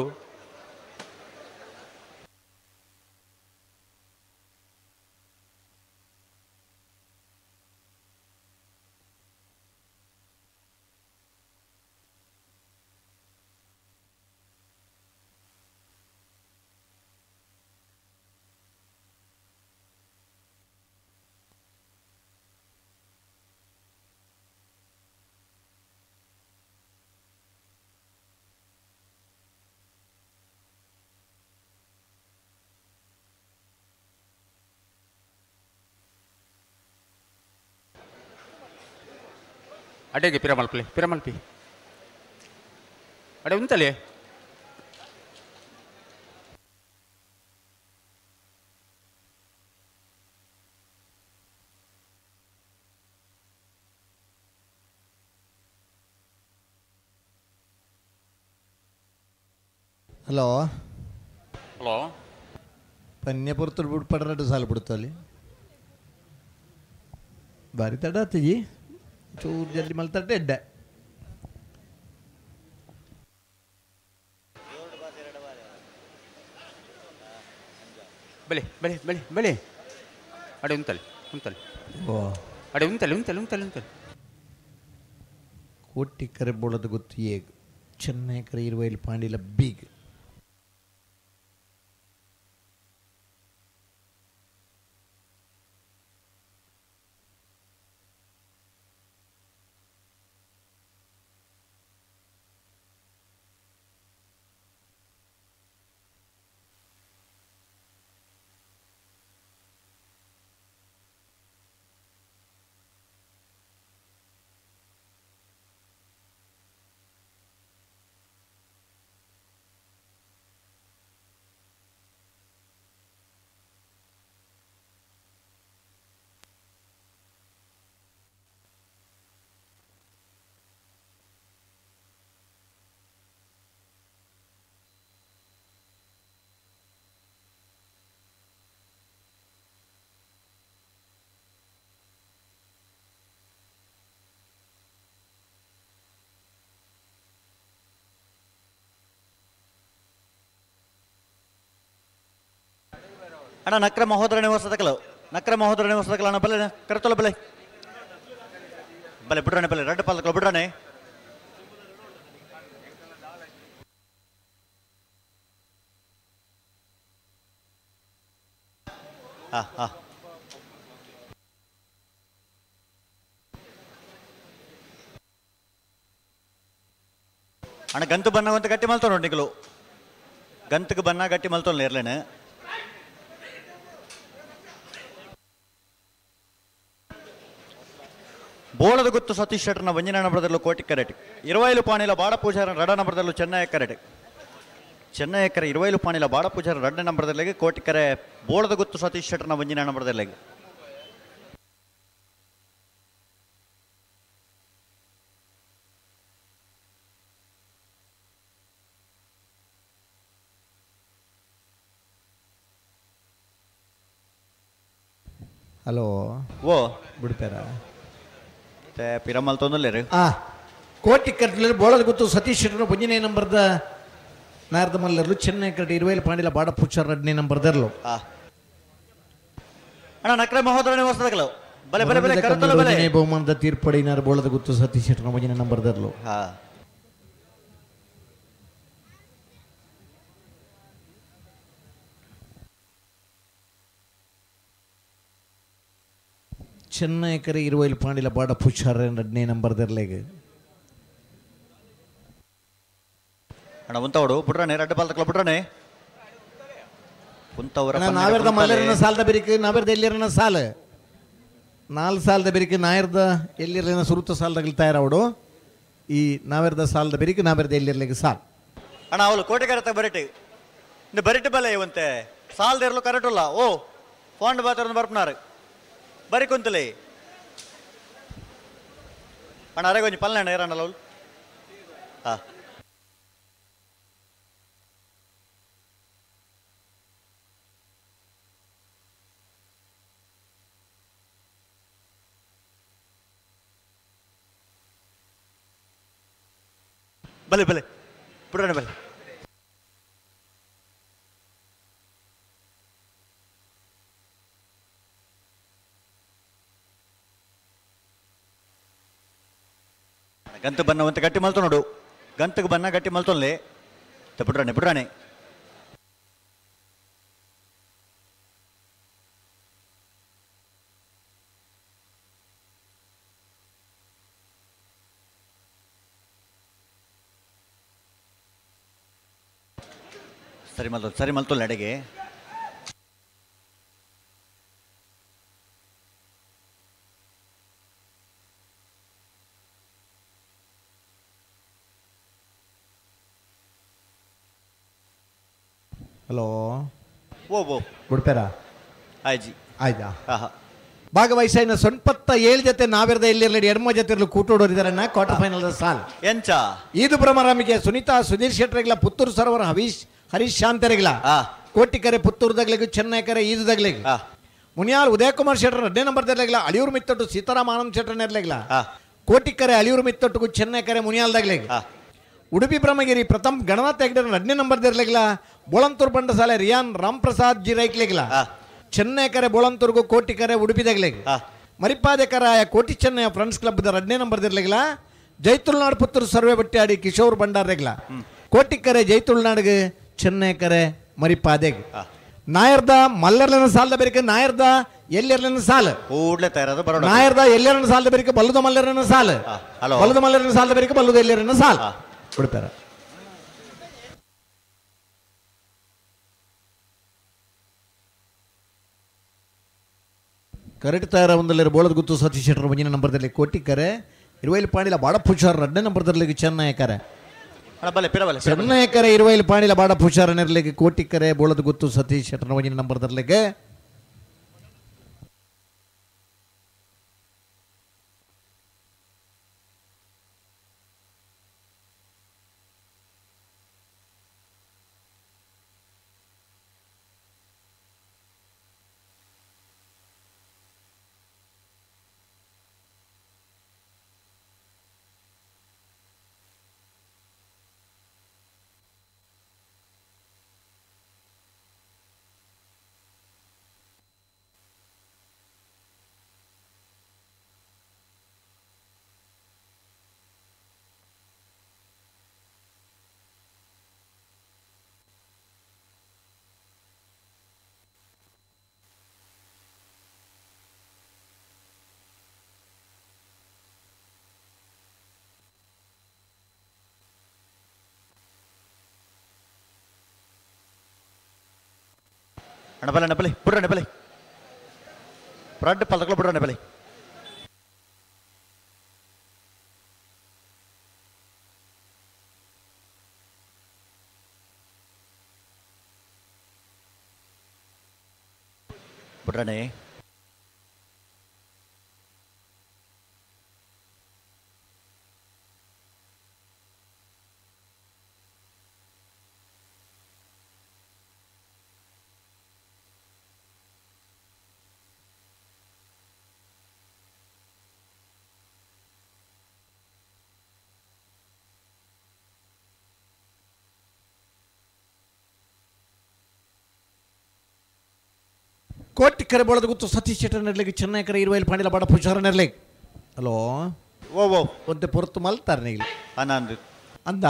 ಅಡೆಗೆ ಪಿರಮಲ್ಪಲೆ ಪಿರಮಲ್ಪಿ ಅಡೆ ಉಂತಲೆ ಹಲೋ ಹಲೋ ಪನ್ಯ ಪೊರ್ತುಡು ಬುಡ್ಪಡ್ರಡ್ಡು ಸಾಲು ಬಿಡ್ತಲ್ಲಿ ಬಾರಿ ತಡ ಆತಜಿ ಚೂರು ಜಲ್ದಿ ಮಲ್ತಟ್ಟೆ ಎಡ್ಡೆ ಬಲೆ ಬಲೆ ಬಲೆ ಬಲೆ ಅಡೆ ಉಂತಲೆ ಉಂತಲೆ ಓ ಅಡೆ ಉಂತಲೆ ಉಂತಲೆ ಉಂತಲೆ ಉಂತಲೆ ಕೋಟಿ ಕರೆ ಬೋಳದ ಗೊತ್ತು ಏಗ್ ಚೆನ್ನೈ ಕರೆ ಇರುವೈಲ್ ಪಾಂಡಿಲ ಬೀಗ್. ಅಣ್ಣ ನಕ್ರ ಮಹೋದರ ನಿವಾಸದಕಲು ನಕ್ರ ಮಹೋದರ ನಿವಾಸದಕಲ ಅಣ್ಣ ಬಲೆ ಕರೆತೊಲ ಬಲೆ ಬಲೆ ಬಿಡ್ರಾಣೆ ಬಲೆ ರಡ್ಡು ಪಾಲಕಲು ಬಿಡ್ರಾಣೆ ಹಾ ಹಾ ಅಣ್ಣ ಗಂತು ಬನ್ನ ಅಂತ ಗಟ್ಟಿ ಮಲ್ತೋ ನೋಡಿ ನಿಕಲು ಗಂತಕ್ಕೆ ಬನ್ನ ಗಟ್ಟಿ ಮಲ್ತೋಲ್ಲ ಇರ್ಲೇನೆ ಬೋಳದ ಗುತ್ತು ಸತೀಶ್ ಶೆಟ್ಟರ್ನ ವಂಜನ ನಂಬರದಲ್ಲೂ ಕೋಟಿ ಕರೆಟ್ ಇರವೈಲು ಪಾಣಿಲ ಬಾಡ ಪೂಜಾರ ರಡ ನಂಬರದಲ್ಲೂ ಚೆನ್ನೈ ಕರೆಟ್ ಚೆನ್ನೈ ಕರೆ ಇರವೈಲು ಪಾಣಿಲ ಬಾಡ ಪೂಜಾರ ರಡ್ಡ ನಂಬರದಲ್ಲಿಗೆ ಕೋಟಿ ಕರೆ ಬೋಳದ ಗುತ್ತು ಸತೀಶ್ ಶೆಟ್ಟರ್ನ ವಂಜನ ನಂಬರದಲ್ಲಿಗೆ ಹಲೋ ಓ ಬಿಡ್ತಾರ ಪಿರಮಲ್ ತೊಂದಲೇರು ಆ ಕೋಟಿ ಕಟ್ಟಲು ಬೋಳದ ಗೊತ್ತು ಸತೀಶ್ ಶೆಟ್ಟರು ಒಂದನೇ ನಂಬರ್ದ ನಾರದ ಮಲ್ಲರ್ಲು ಚೆನ್ನೈ ಕರಡಿ ಇರುವೇಲು ಪಾಂಡಿಲ ಬಾಡ ಪೂಚಾರ್ ಎರಡನೇ ನಂಬರ್ದರ್ಲು ಅಣ್ಣ ನಕ್ರ ಮಹೋದರ ನಿವಾಸದಕಲು ಬಲೆ ಬಲೆ ಬಲೆ ಕರೆತೊಲ ಬಲೆ ಒಂದನೇ ಬಹುಮಾನದ ತೀರ್ಪಡಿನಾರ ಬೋಳದ ಗುತ್ತು ಸತೀಶ್ ಶೆಟ್ಟರ್ ಒಂದನೇ ನಂಬರ್ದರ್ಲು ಹಾ ಚೆನ್ನೈ ಕರೆ ಇರುವೈಲ್ ಪಾಂಡಿಲ ಬಾಡ ಪೂಚಾರ್ ಎರಡನೇ ನಂಬರ್ದರ್ಲೆಗೆ ಅಣ್ಣ ಉಂತವಡು ಬಿಡ್ರಾಣೆ ರಡ್ಡು ಪಾಲಕಲು ಬಿಡ್ರಾಣೆ ಉಂತವರ ನಾವೆರ್ದ ಮಲ್ಲರನ ಸಾಲದ ಬೆರಿಕೆ ನಾವೆರ್ದ ಎಲ್ಲಿರನ ಸಾಲ ನಾಲ್ ಸಾಲದ ಬೆರಿಕೆ ನಾಯರ್ದ ಎಲ್ಲಿರಲಿನ ಸುರುತ ಸಾಲದಾಗಲಿ ತಯಾರಾವಡು ಈ ನಾವೆರ್ದ ಸಾಲದ ಬೆರಿಕೆ ನಾವೆರ್ದ ಎಲ್ಲಿರ್ಲಿಕ್ಕೆ ಸಾಲ್ ಅಣ್ಣ ಅವಳು ಕೋಟೆಗಾರ ಬರಿಟಿ ಇನ್ನು ಬರಿಟಿ ಬಲೆ ಇವಂತೆ ಸಾಲದ ಇರಲು ಕರೆಕ್ಟ್ ಓ ಫೋನ್ ಬಾತಾರ ಬರ್ಪನಾರು ಬರಿ ಕುಂತಲಿ ಅಣ್ಣ ಅರೆ ಕೊಂಚ ಪಲ್ಲೆ ಅಣ್ಣ ಏರಣ್ಣ ಅವಳು ಹಾ ಬಲೆ ಬಲೆ ಬಿಡೋಣ ಬಲೆ ಗಂತು ಬನ್ನ ಅಂತ ಗಟ್ಟಿ ಮಲ್ತು ನೋಡು ಗಂತಕ್ಕೆ ಬನ್ನ ಗಟ್ಟಿ ಮಲ್ತೊನ್ಲೆ ಬಿಡ್ರಾಣೆ ಬಿಡ್ರಾಣೆ ಸರಿ ಮಲ್ತು ಸರಿ ಮಲ್ತೊಲ್ಲ ಅಡಿಗೆ ಹಲೋ ಓ ಓ ಬಿಡ್ಪೇರ ಆಯ್ಜಿ ಆಯ್ತಾ ಆಹಾ ಭಾಗವಹಿಸಿನ ಸೊನ್ಪತ್ತ ಏಳು ಜೊತೆ ನಾವಿರದ ಎಲ್ಲಿರಲಿ ಎಡ್ಮ ಜೊತೆ ಇರಲು ಕೂಟೋಡೋರಿದಾರಣ್ಣ ಕ್ವಾರ್ಟರ್ ಫೈನಲ್ ಸಾಲ್ ಎಂಚ ಈದು ಭ್ರಮರಾಮಿಗೆ ಸುನೀತಾ ಸುಧೀರ್ ಶೆಟ್ಟರ್ಗಿಲ್ಲ ಪುತ್ತೂರು ಸರೋವರ ಹವೀಶ್ ಹರೀಶ್ ಶಾಂತರಿಗಿಲ್ಲ ಕೋಟಿಕರೆ ಪುತ್ತೂರು ದಗ್ಲಿಗು ಚೆನ್ನೈ ಕರೆ ಈದು ದಗ್ಲಿಗು ಮುನಿಯಾಲ್ ಉದಯಕುಮಾರ್ ಶೆಟ್ಟರ್ ಎರಡನೇ ನಂಬರ್ ದರ್ಲಿಗಿಲ್ಲ ಅಳಿಯೂರು ಮಿತ್ತೊಟ್ಟು ಸೀತಾರಾಮ ಆನಂದ್ ಶೆಟ್ಟರ್ ಇರ್ಲಿಲ್ಲ ಕೋಟಿಕರೆ ಅಳಿಯೂರು ಮಿತ್ತೊಟ್ಟಿಗೂ ಚೆನ್ನೈ ಕರೆ ಮುನಿಯಾಲ್ ದಗ್ಲಿಗು ಉಡುಪಿ ಬ್ರಹ್ಮಗಿರಿ ಪ್ರಥಮ್ ಗಣನಾಥ್ ಹೆಗ್ಡೆ ಎರಡನೇ ನಂಬರ್ ಇರ್ಲಿಲ್ಲ ಬೋಳಂತೂರು ಬಂಡಸಾಲೆ ರಿಯಾನ್ ರಾಮ್ ಪ್ರಸಾದ್ ಜಿ ರೈಕ್ಲಿಗಿಲ್ಲ ಚೆನ್ನೈ ಕರೆ ಬೋಳಂತೂರ್ಗು ಕೋಟಿಕರೆ ಉಡುಪಿ ದಗ್ಲಿಗೆ ಮರಿಪಾದೆ ಕರಾಯ ಕೋಟಿ ಚೆನ್ನೈಯ ಫ್ರೆಂಡ್ಸ್ ಕ್ಲಬ್ ಎರಡನೇ ನಂಬರ್ ಇರ್ಲಿಲ್ಲ ಜೈತುಳ್ನಾಡು ಪುತ್ತೂರು ಸರ್ವೆ ಬಟ್ಟಾಡಿ ಕಿಶೋರ್ ಭಂಡಾರ್ರೆಗ್ಲ ಕೋಟಿಕರೆ ಜೈತುಳ್ನಾಡಿಗೆ ಚೆನ್ನೈ ಕರೆ ಮರಿಪಾದೆಗೆ ನಾಯರ್ದ ಮಲ್ಲರ್ಲನ ಸಾಲದ ಬೇರೆ ನಾಯರ್ದ ಎಲ್ಲಿರ್ಲನ ಸಾಲ ಕೂಡ್ಲೆ ತಯಾರಾದ ಬರೋಣ ನಾಯರ್ದ ಎಲ್ಲರನ್ನ ಸಾಲದ ಬೇರೆ ಬಲ್ಲದ ಮಲ್ಲರನ ಸಾಲ ಹಲೋ. ಬಲ್ಲದ ಮಲ್ಲರನ ಸಾಲದ ಬೇರೆ ಬಲ್ಲದ ಎಲ್ಲರನ್ನ ಸಾಲ ಬಿಡ್ತಾರ ಕರೆಕ್ಟ್ ತಯಾರ ಒಂದಲ್ಲಿ ಬೋಳದ ಗುತ್ತು ಸತೀಶ್ ಶೆಟ್ಟರ್ ಮುಂದಿನ ನಂಬರ್ದಲ್ಲಿ ಕೋಟಿ ಕರೆ ಇರುವೈಲ್ ಪಾಂಡಿಲ ಬಾಡ ಪುಷಾರ್ ಎರಡನೇ ನಂಬರ್ದಲ್ಲಿ ಚೆನ್ನೈ ಕರೆ ಅಣ್ಣ ಬಲೆ ಪಿರ ಬಲೆ ಪಿರ ಬಲೆ. ಚೆನ್ನೈ ಕರೆ ಇರುವೈಲ್ ಪಾಂಡಿಲ ಬಾಡ ಪುಷಾರ್ ನೆರಲಿಗೆ ಕೋಟಿ ಕರೆ ಬೋಳದ ಗುತ್ತು ಸತೀಶ್ ಶೆಟ್ಟರ್ ಮುಂದಿನ ನಂಬರ್ದಲ್ಲಿ ಅಣ್ಣ ಬಲೆ, ಅಣ್ಣ ಬಲೆ, ಬುಡ್ರಣ್ಣ ಬಲೆ, ರಡ್ಡು ಪಾಲ್ದಕ್ಲ ಬುಡ್ರಣ್ಣ ಬಲೆ. ಬುಡ್ರಣ್ಣೆ. ಕೋಟಿ ಕರೆ ಬೋಳದ ಗೊತ್ತು ಸತೀಶ್ ಶೆಟ್ಟರ್ ನೆರ್ಲಿಗೆ, ಚೆನ್ನೈ ಕರೆ ಇರುವೈಲ್ ಪಾಂಡಿಲ ಬಾಡ ಪೂಜಾರ ನೆರ್ಲಿಗೆ. ಹಲೋ ಓ ಓ ಒಂತೆ ಪೊರ್ತು ಮಲ್ತಾರೆ ನೀಲಿ ಅನ್ನ ಅಂದ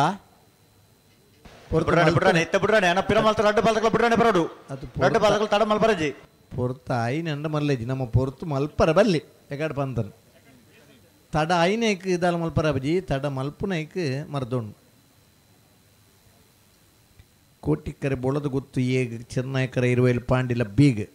ಬುಡ್ರಾಣೆ ಬುಡ್ರಾಣೆ ಇತ್ತ ಬುಡ್ರಾಣೆ ಅಣ್ಣ ಪಿರ ಮಲ್ತ ರಡ್ಡು ಪಾಲ್ದಕ್ಲ ಬುಡ್ರಾಣೆ ಬರೋಡು. ಅದು ರಡ್ಡು ಪಾಲ್ದಕ್ಲ ತಡ ಮಲ್ಪರಜಿ ಪೊರ್ತು ಐನೆಂಡ ಮಲ್ಲೇಜಿ ನಮ್ಮ ಪೊರ್ತು ಮಲ್ಪರ ಬಲ್ಲಿ ಎಗಾಡ್ ಪಂತನ್ ತಡ ಐನೇಕ್ ಇದಾಲ ಮಲ್ಪರ ಬಜಿ ತಡ ಮಲ್ಪುನೈಕ್ ಮರ್ದೋಣು. ಕೋಟಿ ಕರೆ ಬೋಳದ ಗೊತ್ತು ಏಗ್ ಚೆನ್ನೈ ಕರೆ ಇರುವೈಲ್ ಪಾಂಡಿಲ ಬೀಗ್.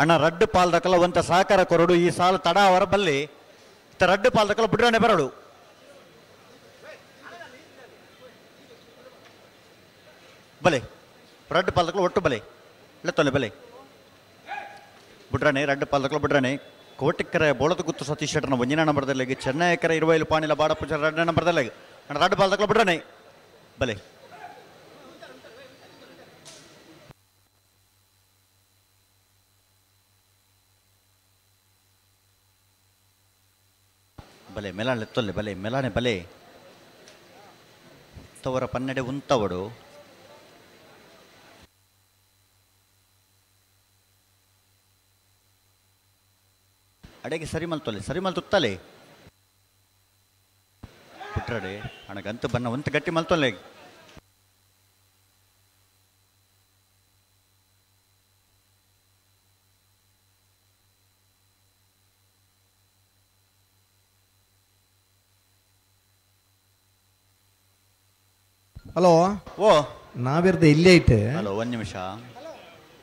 ಅಣ್ಣ ರಡ್ಡು ಪಾಲ್ದಕಲ ಒಂತ ಸಹಕಾರ ಕೊರಡು ಈ ಸಾಲ ತಡ ಅವರ ಬಲ್ಲಿ ರಡ್ಡು ಪಾಲ್ದಕಲ ಬುಡ್ರಾಣೆ ಬರಡು. ಬಲೆ ರಡ್ಡು ಪಾಲ್ದಕಲ ಒಟ್ಟು ಬಲೆ ಲೆತ್ತೊಲೆ ಬಲೆ ಬುಡ್ರಾಣೆ ರಡ್ಡು ಪಾಲ್ದಕಲ ಬುಡ್ರಾಣೆ. ಕೋಟಿಕ್ಕರೆ ಬೋಳದ ಗುತ್ತು ಸತೀಶ್ ಶೆಟ್ಟರ್ನ ಒಂಜಿನ ನಂಬರ್ದಲ್ಲಿಗೆ, ಚೆನ್ನೈ ಎಕರೆ ಇರುವೈಲು ಪಾಣಿಲ ಬಾಡಪುಜ ರಡ್ಡ ನಂಬರ್ದಲ್ಲಿಗೆ. ಅಣ್ಣ ರಡ್ಡು ಪಾಲ್ದಕಲ ಬುಡ್ರಾಣೆ ಬಲೆ. ಬಲೆ ಮೆಲಾಣೆ ತೊಲ್ಲೆ ಬಲೆ ಮೆಲಾಣೆ ಬಲೆ ತವರ ಪನ್ನೆಡೆ ಉಂತವಡು. ಅಡೆಗೆ ಸರಿ ಮಲ್ತೊಲ್ಲೆ ಸರಿ ಮಲ್ತುತ್ತಲೆ ಪುಟ್ರಡೆ ಅಣಗಂತ ಬನ್ನ ಒಂತ ಗಟ್ಟಿ ಮಲ್ತೊಲ್ಲೆ. ಹಲೋ ಓ ನಾವಿರ್ದ ಇಲ್ಲೇ ಐತೆ. ಹಲೋ ಒಂದು ನಿಮಿಷ.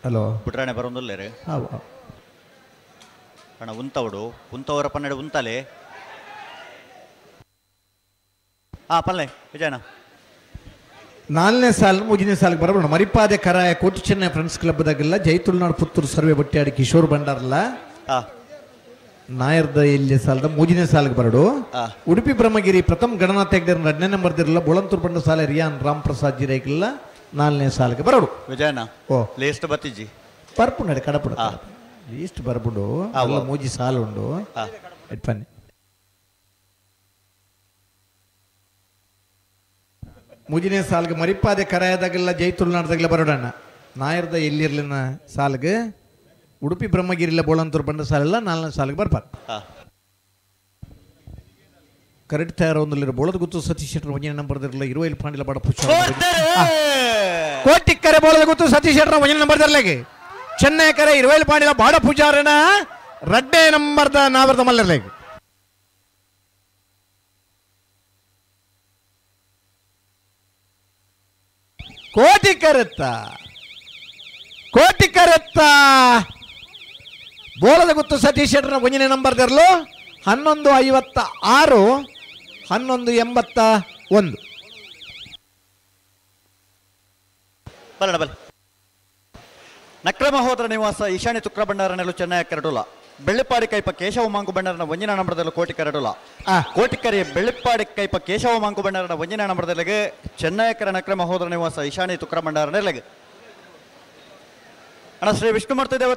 ಹಲೋ ಪುಟ್ರಾಣೆ ಬರೋದಿಲ್ಲ ರೀ. ಅಣ್ಣ ಉಂತವಡು ಉಂತವರ ಪನ್ನೆರಡು ಉಂತಲೆ. ಹಾಂ ಪಲ್ಲೆ ವಿಜಯಣ್ಣ. ನಾಲ್ನೇ ಸಾಲ ಮೂರನೇ ಸಾಲಿಗೆ ಬರಬೇಡ. ಮರಿಪಾದೆ ಕರಾಯ ಕೋಟಿ ಚೆನ್ನೈ ಫ್ರೆಂಡ್ಸ್ ಕ್ಲಬ್ದಾಗೆಲ್ಲ ಜೈತುಳ್ನಾಡು ಪುತ್ತೂರು ಸರ್ವೆ ಬಟ್ಟಿಯಾಡಿ ಕಿಶೋರ್ ಭಂಡಾರಲ್ಲ ನಾಯರ್ದ ಇಲ್ಲಿ ಸಾಲದ ಮೂರನೇ ಸಾಲಿಗೆ ಬರಡು. ಉಡುಪಿ ಬ್ರಹ್ಮಗಿರಿ ಪ್ರಥಮ ಗಣನಾಥ ಹೆಗ್ಡೆರ್ ಎರಡನೇ ನಂಬರ್ ದಿರಲ್ಲ ಬೋಳಂತೂರು ಬಂಡ ಸಾಲೆ ರಿಯಾನ್ ರಾಮ್ ಪ್ರಸಾದ್ ಜಿರೇಕಿಲ್ಲ ನಾಲ್ನೇ ಸಾಲಿಗೆ ಬರಡು. ವಿಜಯಣ್ಣ ಓ ಲೇಸ್ಟ್ ಬತ್ತಿಜಿ ಪರ್ಪು ನಡೆ ಕಡಪುಡ ಲೀಸ್ಟ್ ಬರ್ಬುಡು ಅಲ್ಲ ಮೂಜಿ ಸಾಲು ಉಂಡು ಬನ್ನಿ. ಮೂಜನೇ ಸಾಲಿಗೆ ಮರಿಪಾದೆ ಕರಾಯದಾಗೆಲ್ಲ ಜೈತುಳ್ನಾಡ್ದಾಗೆಲ್ಲ ಬರೋಡಣ್ಣ. ನಾಯರ್ದ ಎಲ್ಲಿರ್ಲಿನ ಸಾಲಿಗೆ ಉಡುಪಿ ಬ್ರಹ್ಮಗಿರಿಲ್ಲ ಬೋಳಂತೂರು ಬಂಡ ಸಾಲೆಲ್ಲ ನಾಲ್ನೇ ಸಾಲಿಗೆ ಬರ್ಪಾರ. ಕರೆಕ್ಟ್ ತಯಾರ ಒಂದಿಲ್ಲ ಬೋಳದ ಗುತ್ತು ಸತೀಶ್ ಶೆಟ್ಟರ್ ಒಂಜನೇ ನಂಬರ್ ದಿರಲ್ಲ ಇರುವೈಲ್ ಪಾಂಡಿಲ ಬಾಡ ಪುಚ್ಚ ಕೋಟಿ ಕರೆ ಬೋಳದ ಗುತ್ತು ಸತೀಶ್ ಶೆಟ್ಟರ್ ಒಂಜನೇ ನಂಬರ್ ದಿರಲಾಗೆ ಚೆನ್ನೈ ಕರೆ ಇರುವೈಲ್ ಪಾಂಡಿಲ ಬಾಡ ಪೂಜಾರನ ರಡ್ಡೆ ನಂಬರ್ದ ನಾವರ್ದ ಮಲ್ಲರ್ಲಾಗೆ. ಕೋಟಿ ಕರೆತ್ತ ಕೋಟಿ ಕರೆತ್ತ ಬೋಳದ ಗುತ್ತು ಸತೀಶ್ ಶೆಟ್ಟರ್ನ ಒಂದನೇ ನಂಬರ್ ದಿರಲು 11:56 11:81. ಬಲ್ಲಣ ಬಲ್ಲ. ನಕ್ರಮ ಹೋದ್ರ ನಿವಾಸ ಈಶಾನ್ಯ ತುಕ್ರ ಭಂಡಾರನೆಲ್ಲ ಚೆನ್ನೈ ಕರಡುಲ ಬೆಳ್ಳಿಪಾಡಿ ಕೈಪ ಕೇಶವ ಮಾಂಕು ಭಂಡಾರನ ಒಂಜಿನ ನಂಬರದಲ್ಲಿ ಕೋಟಿ ಕರಡುಲ. ಕೋಟಿಕರೆ ಬೆಳ್ಳಿಪಾಡಿ ಕೈಪ ಕೇಶವ ಮಾಂಕು ಭಂಡಾರನ ಒಂಜಿನ ನಂಬರದಲ್ಲಿಗೆ ಚೆನ್ನೈಕರ ನಕ್ರಮ ಹೋದ್ರ ನಿವಾಸ ಈಶಾನ್ಯ ತುಕ್ರ ಭಂಡಾರನೆಲ್ಲಗೆ. ಅಣ್ಣ ಶ್ರೀ ವಿಷ್ಣುಮೂರ್ತಿ ದೇವತೆ.